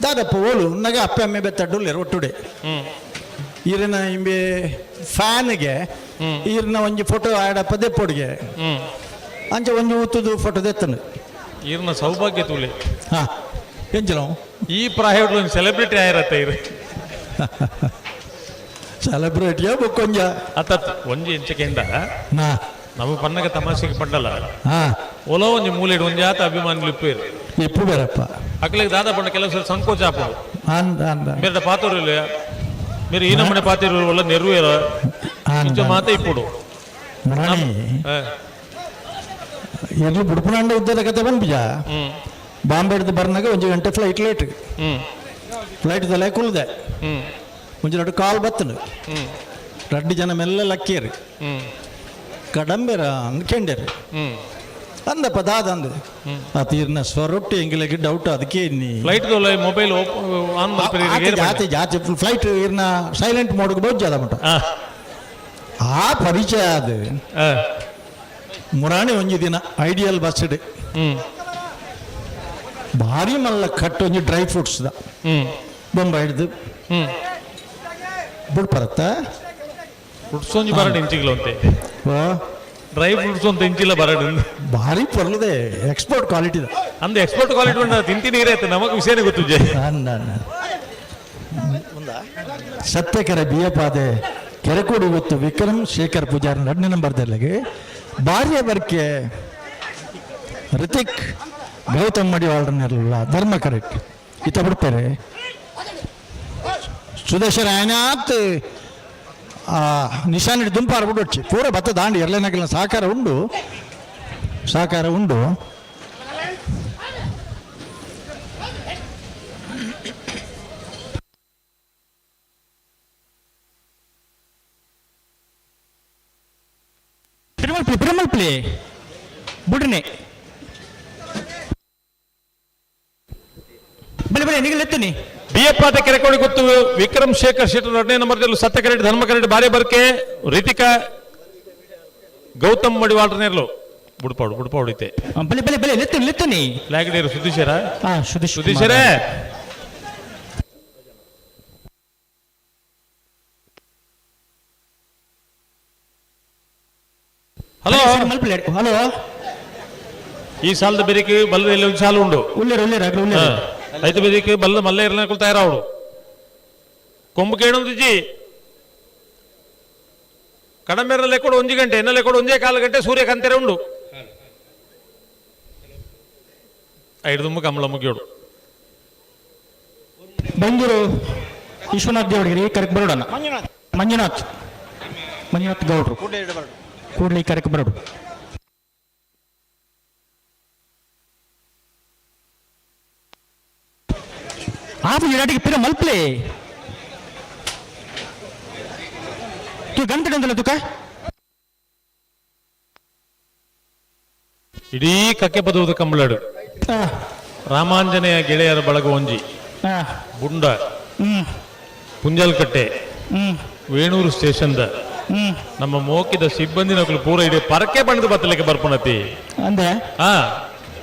ದಾದಪ್ಪ ಓಲು ನಗ ಅಪ್ಪೆ ಅಮ್ಮೆ ಬೆತ್ತಡ್ಡು ಒಟ್ಟುಡೆ ಈರಿನ ಇಂಬೆ ಫ್ಯಾನ್ಗೆ ಈರಿನ ಒಂಜಿ ಫೋಟೋ ಆಡಪ್ಪ ದೆಪ್ಪೊಡಿಗೆ ಅಂಚೆ ಒಂಜಿ ಊತುದು ಫೋಟೋ ದೆತ್ತನು. ಈರ್ನ ಸೌಭಾಗ್ಯ ತುಳಿ. ಹಾ ಎಂಚಲ ಈ ಪ್ರಾಯ ಸೆಲೆಬ್ರಿಟಿ ಆಯಿರತ್ತೆ ಇರು. ಸೆಲೆಬ್ರಿಟಿಯಾ ಬೊಕ್ಕೊಂಜ ಅತ್ತ ಒಂಜಿ ಎಂಚಕೆಂಡ ನಮ್ಮ ಪನ್ನಗ ತಮಾಷೆಗೆ ಪಂಡಲ ಒಲೋ ಒಂಜಿ ಮೂಲೆಡ್ ಒಂಜಿ ಆತ ಅಭಿಮಾನಿಲು ಇಪ್ಪೇರು ಇಪ್ಪು ಬೇರಪ್ಪ. ಅಕ್ಲೆಗ್ ದಾದ ಪಂಡ ಕೆಲವು ಸಲ ಸಂಕೋಚ ಆಪುಂಡು. ಮೇರೆಡ ಪಾತೂರು ಮೇರೆ ಈ ನಮ್ಮನೆ ಪಾತಿರು ಒಳ್ಳೆ ನೆರವೇರ ಇಂಚ ಮಾತ ಇಪ್ಪುಡು. ಎಲ್ಲಿ ಬುಡ್ಪುನಾಂಡ ಉದ್ದದ ಕತೆ ಬಂದ್ಬಿಜ. ಬಾಂಬೆಡ್ದು ಬರ್ನಾಗ ಒಂಜಿ ಗಂಟೆ ಫ್ಲೈಟ್ ಲೇಟ್. ಫ್ಲೈಟ್ ದಲೆ ಕುಲ್ದೆ ಒಂಜಿ ನಡು ಕಾಲ್ ಬತ್ತನು ರಡ್ಡು ಜನ ಮೆಲ್ಲ ಲಕ್ಕೇರಿ ಕಡಂಬೆರ ಅಂದ್ಕೊಂಡೇರಿ ಅಂದಪ್ಪ ದಾದ ಅಂದು ಆ ತೀರ್ನ ಸ್ವರೊಟ್ಟಿ ಎಂಗ್ಲಿಗೆ ಡೌಟ್ ಅದಕ್ಕೆ ನೀ ಫ್ಲೈಟ್ ಮೊಬೈಲ್ ಆನ್ ಜಾತಿ ಜಾತಿ ಫ್ಲೈಟ್ ಇರ್ನ ಸೈಲೆಂಟ್ ಮೋಡ್ಗೆ ಬೋಜ್ ಅದ ಮಟ್ಟ ಆ ಪರಿಚಯ ಅದು ಮುರಾಣಿ ಒಂಜಿ ದಿನ ಐಡಿಯಲ್ ಬಸ್ ಭಾರಿ ಮಲ್ಲ ಕಟ್ಟು ಒಂಜಿ ಡ್ರೈ ಫ್ರೂಟ್ಸ್ the Bombay ಹಿಡ್ದು ಬುಡ್ಪರತ್ತ ಫ್ರೂಟ್ಸ್ ಒಂಜಿ ಬರಡು ಇಂಚಿಗ್ಲ ಅಂತೆ ಡ್ರೈ ಫ್ರೂಟ್ಸ್ ಅಂತ ಇಂಚಿಲ್ಲ ಬರಡು ಭಾರಿ ಪರ್ಲದೆ ಎಕ್ಸ್ಪೋರ್ಟ್ ಕ್ವಾಲಿಟಿ ಅಂದ ಎಕ್ಸ್ಪೋರ್ಟ್ ಕ್ವಾಲಿಟಿ ಉಂಡ ತಿಂತಿ ನೀರೇ ಆಯ್ತು ನಮಗ್ ವಿಷಯನೇ ಗೊತ್ತು. ಸತ್ಯಕರ ಬಿಯಪಾದೆ ಕೆರೆಕೋಡು ಗೊತ್ತು ವಿಕ್ರಮ್ ಶೇಖರ್ ಪೂಜಾರಿ ಎರಡನೇ ನಂಬರ್ ದಲ್ಲಿಗೆ ಭಾರ್ಯ ಬರ್ಕೆ ಋತಿಕ್ ಗೌತಮ್ ಮಡಿವಾಳರನ್ನೆಲ್ಲ ಧರ್ಮ ಕರೆಕ್ಟ್ ಇತ್ತ ಬಿಡ್ತಾರೆ. ಸುದೇಶರ ಆಯ್ನಾತ್ ನಿಶಾನ್ ಹಿಡಿದು ದುಂಪಾರು ಬಿಡೊಚ್ಚಿ ಪೂರ ಭತ್ತ ದಾಂಡಿ ಎರಲೇನಗಿಲ್ಲ ಸಹಕಾರ ಉಂಡು ಸಹಕಾರ ಉಂಡು. ತಿರುಮಲ್ಪಿ ತಿರುಮಲ್ಪಿ ಬುಡ್ನೆ ಬಲೆ ಬಲೆ ನಿಗಲೆತ್ತನಿ. ಬಿಯಪ್ಪಾದ ಕೆರೆಕೋಡಿ ಗೊತ್ತು ವಿಕ್ರಮ್ ಶೇಖರ್ ಶೆಟ್ಟರ್ ಎರಡನೇ ನಂಬರ್ದಲ್ಲಿ ಸತ್ಯಕರೆಡ್ಡಿ ಧರ್ಮಕರೆಡ್ಡಿ ಬಾರಿ ಬರ್ಕೆ ರಿತಿಕಾ ಗೌತಮ್ ಮಡಿವಾಳ್ರನೇರ್ಲು ಬುಡ್ಪಾಡು ಬುಡ್ಪಾಡು ಐತೆ. ಬಲೆ ಬಲೆ ಬಲೆ ಲೆತ್ತನಿ ಲೆತ್ತನಿ. ಫ್ಲಾಗ್ ಡೇರು ಸುದೀಶರ ಸುದೀಶರೇ ಹಲೋ ಹಲೋ ಈ ಸಾಲದ ಬೆರಿಕೆ ಬಲ್ಲದ ಇಲ್ಲಿ ಒಂದು ಸಾಲು ಉಂಡು ಉಲ್ಲೇರು ಉಲ್ಲೇರು ಅಗ್ಲ ಉಲ್ಲೇರು ಐತು ಬೆದಿಕೆ ಬಲ್ಲ ಮಲ್ಲ ಇರಲ ತಯಾರಾವಡು ಕೊಂಬು ಕೇಣೊಂದು ಕಡಮೆರಲ್ಲೇ ಕೂಡ ಒಂಜಿ ಗಂಟೆ ಎನ್ನಲ್ಲೇ ಕೂಡ ಒಂಜೇ ಕಾಲು ಗಂಟೆ ಸೂರ್ಯ ಕಂತೆರೆ ಉಂಡು ಐದು ಕಮಲ ಮುಗಿಯೋಡು. ಬೆಂಗಳೂರು ವಿಶ್ವನಾಥ್ ದೇವಡಿಗೆರೆ ಕರೆಕ್ ಬರೋಡಣ ಮಂಜುನಾಥ್ ಮಂಜುನಾಥ್ ಗೌಡ್ರು ಕೂಡಲೇ ಕರೆಕ್ ಬರೋಡು. ಆಪು ಇಡಾಟಿಗೆ ಪಿರ ಮಲ್ಪ್ಲೆ ತೂ ಗಂಟೆ ತುಕ ಇಡೀ ಕಕ್ಕೆ ಬದುವುದು ಕಂಬಳಡು ರಾಮಾಂಜನೇಯ ಗೆಳೆಯರ ಬಳಗ ಒಂಜಿ ಬುಂಡ ಪುಂಜಲ್ಕಟ್ಟೆ ವೇಣೂರು ಸ್ಟೇಷನ್ the ನಮ್ಮ ಮೋಕಿದ ಸಿಬ್ಬಂದಿ ನಕಲು ಪೂರ ಇಡೀ ಪರಕೆ ಬಣ್ಣದ ಬತ್ತಲಿಕ್ಕೆ ಬರ್ಪುಣತಿ ಅಂದೆ ಹಾ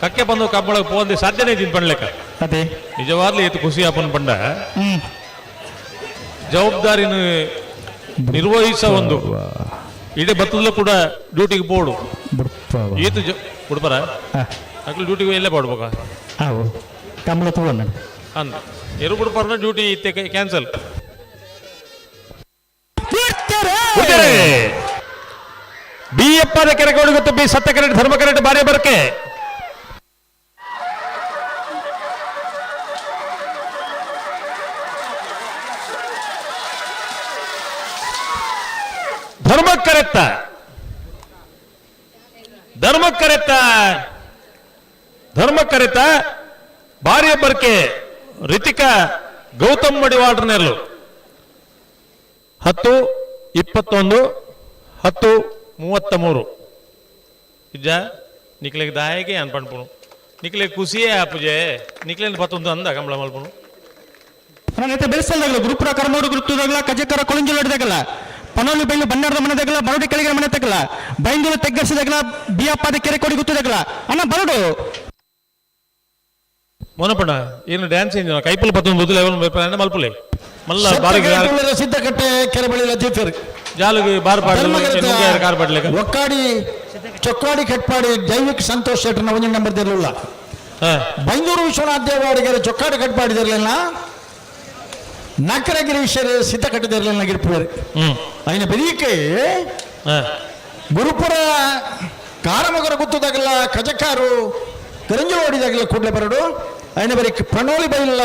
ಕಕ್ಕೆ ಬಂದು ಕಬ್ಬಳಕ್ಕೆ ಪೋಂದೆ ಸಾಧ್ಯನೇ ತಿನ್ ಪಣ್ಲೆಕ್ಕ ಅದೇ ನಿಜವಾಗ್ಲೂ ಏತು ಖುಷಿ ಆಪನ್ ಪಂಡ ಜವಾಬ್ದಾರಿನ ನಿರ್ವಹಿಸ ಒಂದು ಇಡೀ ಬತ್ತದಲ್ಲ ಕೂಡ ಡ್ಯೂಟಿಗೆ ಬೋಡು ಈತ ಬುಡ್ಪರ ಅಕ್ಲು ಡ್ಯೂಟಿಗೆ ಎಲ್ಲೇ ಪಾಡ್ಬೇಕ ಆವು ಕಂಬಳ ತಗೊಂಡ ಅಂದ ಎರು ಬುಡ್ಪರ್ನ ಡ್ಯೂಟಿ ಇತ್ತೆ ಕ್ಯಾನ್ಸಲ್. ಬಿ ಎಪ್ಪದ ಕೆರೆಗೋಡು ಗೊತ್ತು ಬಿ ಸತ್ತ ಕರೆಕ್ಟ್ ಧರ್ಮ ಕರೆಕ್ಟ್ ಬಾರಿ ಬರಕೆ. ಧರ್ಮ ಕರೆಕ್ತ ಧರ್ಮ ಕರೆತ ಧರ್ಮ ಕರೆತ ಬಾರಿಯ ಬರ್ಕೆ ರಿತಿಕಾ ಗೌತಮ್ ಮಡಿವಾಡ್ರನೆಲ್ಲು 10 21 10 33 ಇಜ್ಜ ನಿಕ್ಲೆಗ್ ದಾಯಗೆ ಅನ್ಪಣ್ಪುಣು ನಿಕ್ಲೆ ಖುಷಿಯೇ ಆಪುಜೆ ನಿಕ್ಲೇನ್ ಪತ್ತೊಂದು ಅಂದ ಕಂಬಳ ಮಲ್ಪುಣು. ನಾನೈತೆ ಬೆಳೆಸಲ್ದಾಗಲ ಗುರುಪುರ ಕರ್ಮೂರು ಗುರುತುದಾಗಲ ಕಜಕರ ಕೊಳಂಜಲ್ ಪನೋಲಿ ಬೈಲು ಬಂಡಾರದ ಮನೆ ಬರಡು ಕೆಳಗಿನ ಮನೆ ತಗಲ ಬೈಂದೂರು ತೆಗ್ಗರ್ಸಿದಾಗಲ ಬಿಯಪ್ಪಾದ ಕೆರೆ ಕೊಡಿ ಗುತ್ತದಾಗಲ ಅಣ್ಣ ಬರಡು. ಮೋನಪಣ್ಣ ಏನು ಡ್ಯಾನ್ಸ್ ಏನು ಕೈಪಲ್ ಪತ್ತೊಂದು ಲೆವೆಲ್ ಮಲ್ಪುಲೆ ಮಲ್ಲ ಬಾರಿ ಸಿದ್ದಕಟ್ಟೆ ಕೆರೆಬಳಿ ಲತೀಫರ್ ಜಾಲುಗೆ ಬಾರ್ ಪಾಡ್ಲೆ ಕಾರ್ ಪಾಡ್ಲೆ ಒಕ್ಕಾಡಿ ಚೊಕ್ಕಾಡಿ ಕಟ್ಪಾಡಿ ಜೈವಿಕ್ ಸಂತೋಷ್ ಶೆಟ್ಟರ್ನ ಒಂಜಿ ನಂಬರ್ ದಿರಲಿಲ್ಲ. ಬೈಂದೂರು ವಿಶ್ವನಾಥ ದೇವಾಡಿಗರ ಚೊಕ್ಕಾಡಿ ಕಟ್ಪಾಡಿದಿರಲಿಲ್ಲ. ನಕರ ಗಿರೀಶರು ಸಿದ್ದಕಟ್ಟದಿರಲಿಲ್ಲ ಗಿರ್ಪುವರು అయిన ಬೆರೀಕೆ ಗುರುಪುರ ಕಾರಮಗರ ಗುತ್ತದಾಗಲ್ಲ ಕಜಕಾರು ಕರಂಜೋಡಿದಾಗಲ್ಲ ಕೂಡಲೇ ಬರಡು అయిన ಬರೀ ಪ್ರಣೋಳಿ ಬೈಲ್ಲ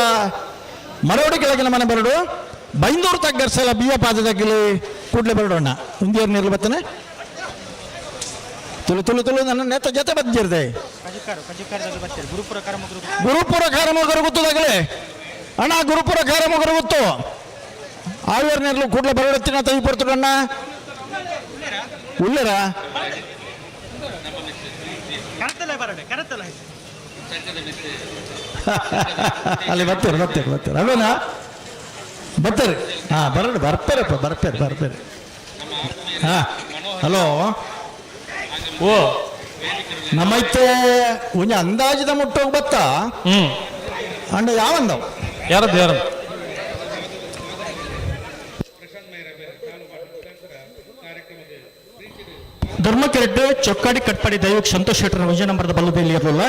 ಮರೋಡಿ ಕೆಳಗಿನ ಮನೆ ಬರಡು ಬೈಂದೂರು ತಗ್ಗರ್ಸಲ ಬಿಯ ಪಾದದಾಗಲಿ ಕೂಡಲೇ ಬರಡೋಣ ಉಂದಿಯರ್ ನೀರು ಬತ್ತನೆ ತುಳು ತುಳು ತುಳು ನನ್ನ ನೆತ್ತ ಜೊತೆ ಬದ್ದಿರ್ದೆ ಗುರುಪುರ ಕಾರಮಗರ ಗುತ್ತದಾಗಲೇ ಅಣ್ಣ ಗುರುಪುರ ಕಾರಮಗರ ಗುತ್ತು ಆಳ್ವಾರ್ ನೇರ್ಲು ಕೂಡಲೇ ಬರಡತ್ತಿನ ತೈ ಪಡ್ತುಡಣ್ಣ ಉಳ್ಳರ ಅಲ್ಲಿ ಬರ್ತಾರೆ ಬರ್ತಾರೆ ಬರ್ತಾರೆ ಅವೇನಾ ಬರ್ತಾರೆ ಹಾಂ ಬರಡು ಬರ್ತಾರಪ್ಪ ಬರ್ತಾರೆ ಬರ್ತಾರೆ ಹಾಂ ಹಲೋ ಓ ನಮ್ಮೈತೆ ಒಂಜಿ ಅಂದಾಜಿದ ಮುಟ್ಟೋಗಿ ಬತ್ತ ಅಂಡ ಯಾವಂದವು ಯಾರದ್ದು ಯಾರದ್ದು ಧರ್ಮ ಕೆರೆಟ್ಟು ಚೊಕ್ಕಾಡಿ ಕಟ್ಪಾಡಿ ದೈವಕ್ಕೆ ಸಂತೋಷ್ ಶೆಟ್ಟರ್ನ ವಿಜಯ ನಂಬರದ ಬಲ್ಲದಲ್ಲಿ ಇರಲಿಲ್ಲ.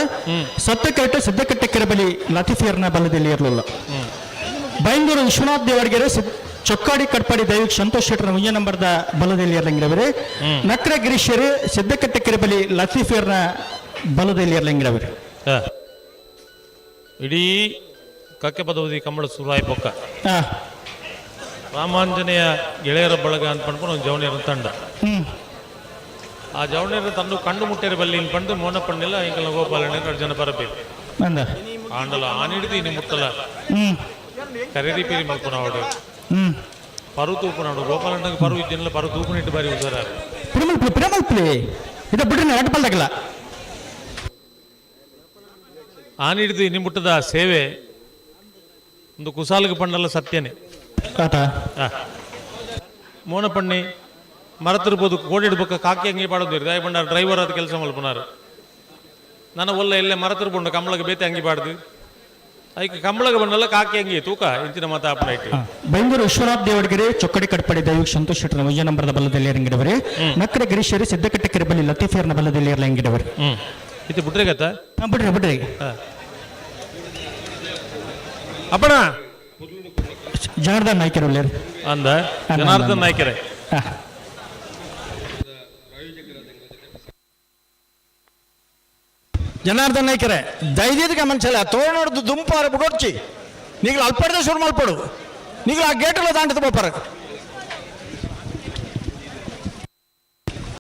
ಸತ್ಯ ಕೆರೆಟ್ಟು ಸಿದ್ದಕಟ್ಟೆ ಕೆರೆಬಲಿ ಲತೀಫಿಯರ್ನ ಬಲ್ಲದಲ್ಲಿ ಇರಲಿಲ್ಲ. ಬೈಂದೂರು ವಿಶ್ವನಾಥ್ ದೇವಡಿಗೆರೆ ಚೊಕ್ಕಾಡಿ ಕಟ್ಪಾಡಿ ದೈವಕ್ಕೆ ಸಂತೋಷ್ ಶೆಟ್ಟರ್ನ ವಿಜಯ ನಂಬರದ ಬಲದಲ್ಲಿ ಇರಲಿಂಗಿರವರು. ನಕ್ರ ಗಿರೀಶರು ಸಿದ್ದಕಟ್ಟೆ ಕೆರೆಬಲಿ ಲತೀಫಿಯರ್ನ ಬಲದಲ್ಲಿ ಇರಲಿಂಗಿರವರು. ಇಡೀ ಕಕ್ಕೆ ಪದವದಿ ಕಂಬಳ ಸುರಾಯಿ ಬೊಕ್ಕ ರಾಮಾಂಜನೇಯ ಗೆಳೆಯರ ಬಳಗ ಅಂತ ಪಂಡ್ಕೊಂಡು ಒಂದು ಜವಣಿಯರ ತಂಡ. ಆ ಜವಣಿಯರ ತಂದು ಕಂಡು ಮುಟ್ಟೇರ ಬಲ್ಲಿ ಪಂಡು ಮೋನಪ್ಪಣ್ಣಿಲ್ಲ ಇಂಕಲ್ನ ಗೋಪಾಲಣ್ಣ ಎರಡು ಜನ ಬರಬೇಕು ಆಂಡಲ ಆನಿಡ್ದು ಇನ್ನು ಮುಟ್ಟಲ ಕರೆರಿ ಪೇರಿ ಮಲ್ಪನಾವಡು ಪರು ತೂಪನಾಡು ಗೋಪಾಲಣ್ಣಗೆ ಪರು ಇದ್ದಿಲ್ಲ ಪರು ತೂಪನಿಟ್ಟು ಬಾರಿ ಹುಷಾರ ಪಿರಮಲ್ಪುಲಿ ಇದು ಬಿಡ್ರಿ ನಟಪಲ್ದಾಗಲ್ಲ ಆನಿಡ್ದು ಇನ್ನು ಮುಟ್ಟದ ಸೇವೆ ಒಂದು ಕುಸಾಲಿಗೆ ಪಂಡಲ್ಲ ಸತ್ಯನೇ. ಮೋನಪಣ್ಣಿ ಮರತಿರ್ಬೋದು ಕೋಡಿಡ್ಬೇಕು ಕಾಕಿ ಅಂಗಿ ಪಾಡೋದು ದಾಯ ಬಂಡಾರ ಡ್ರೈವರ್ ಆದ ಕೆಲಸ ಮಲ್ಪನಾರು ನನ್ನ ಒಲ್ಲ ಎಲ್ಲೇ ಮರತಿರ್ಬಂಡು ಕಂಬಳಗೆ ಬೇತೆ ಅಂಗಿ ಪಾಡ್ದು ಅದಕ್ಕೆ ಕಂಬಳಗೆ ಬಂಡಲ್ಲ ಕಾಕಿ ಅಂಗಿ ತೂಕ ಇಂಚಿನ ಮಾತ ಅಪ್ಪನ ಬೈಂದೂರು ವಿಶ್ವನಾಥ್ ದೇವಡಗೆರೆ ಚೊಕ್ಕಡಿ ಕಟ್ಪಡಿ ದೈವಿಕ ಸಂತೋಷ್ ಶೆಟ್ಟರ್ ವಿಜಯ ನಂಬರದ ಬಲದಲ್ಲಿ ಇರಂಗಿಡವರು. ನಕ್ರ ಗಿರೀಶರು ಸಿದ್ದಕಟ್ಟೆ ಕೆರೆಬಲಿ ಲತೀಫಿಯರ್ನ ಬಲದಲ್ಲಿ ಇರಲಂಗಿಡವರು. ಇದು ಬಿಟ್ರಿ ಗತ್ತ ಬಿಡ್ರಿ ಬಿಡ್ರಿ ಅಪ್ಪಣ ಜನಾರ್ದನ್ ನಾಯ್ಕರ್ ಅಂದ ಜನಾರ್ದನ್ ನಾಯ್ಕರೇ. ಜನಾರ್ದನ್ ನಾಯ್ಕರೇ ದಯದೀದ ಮನುಷ್ಯಲ್ಲ ತೋರಣದ್ದು ದುಂಪಾರ ಬಿಡೋಡ್ಚಿ ನೀಗಳು ಅಲ್ಪಡದೆ ಶುರು ಮಲ್ಪಡು ನೀಗಳು ಆ ಗೇಟಲ್ಲ ದಾಂಟದ ಬೋಪಾರ.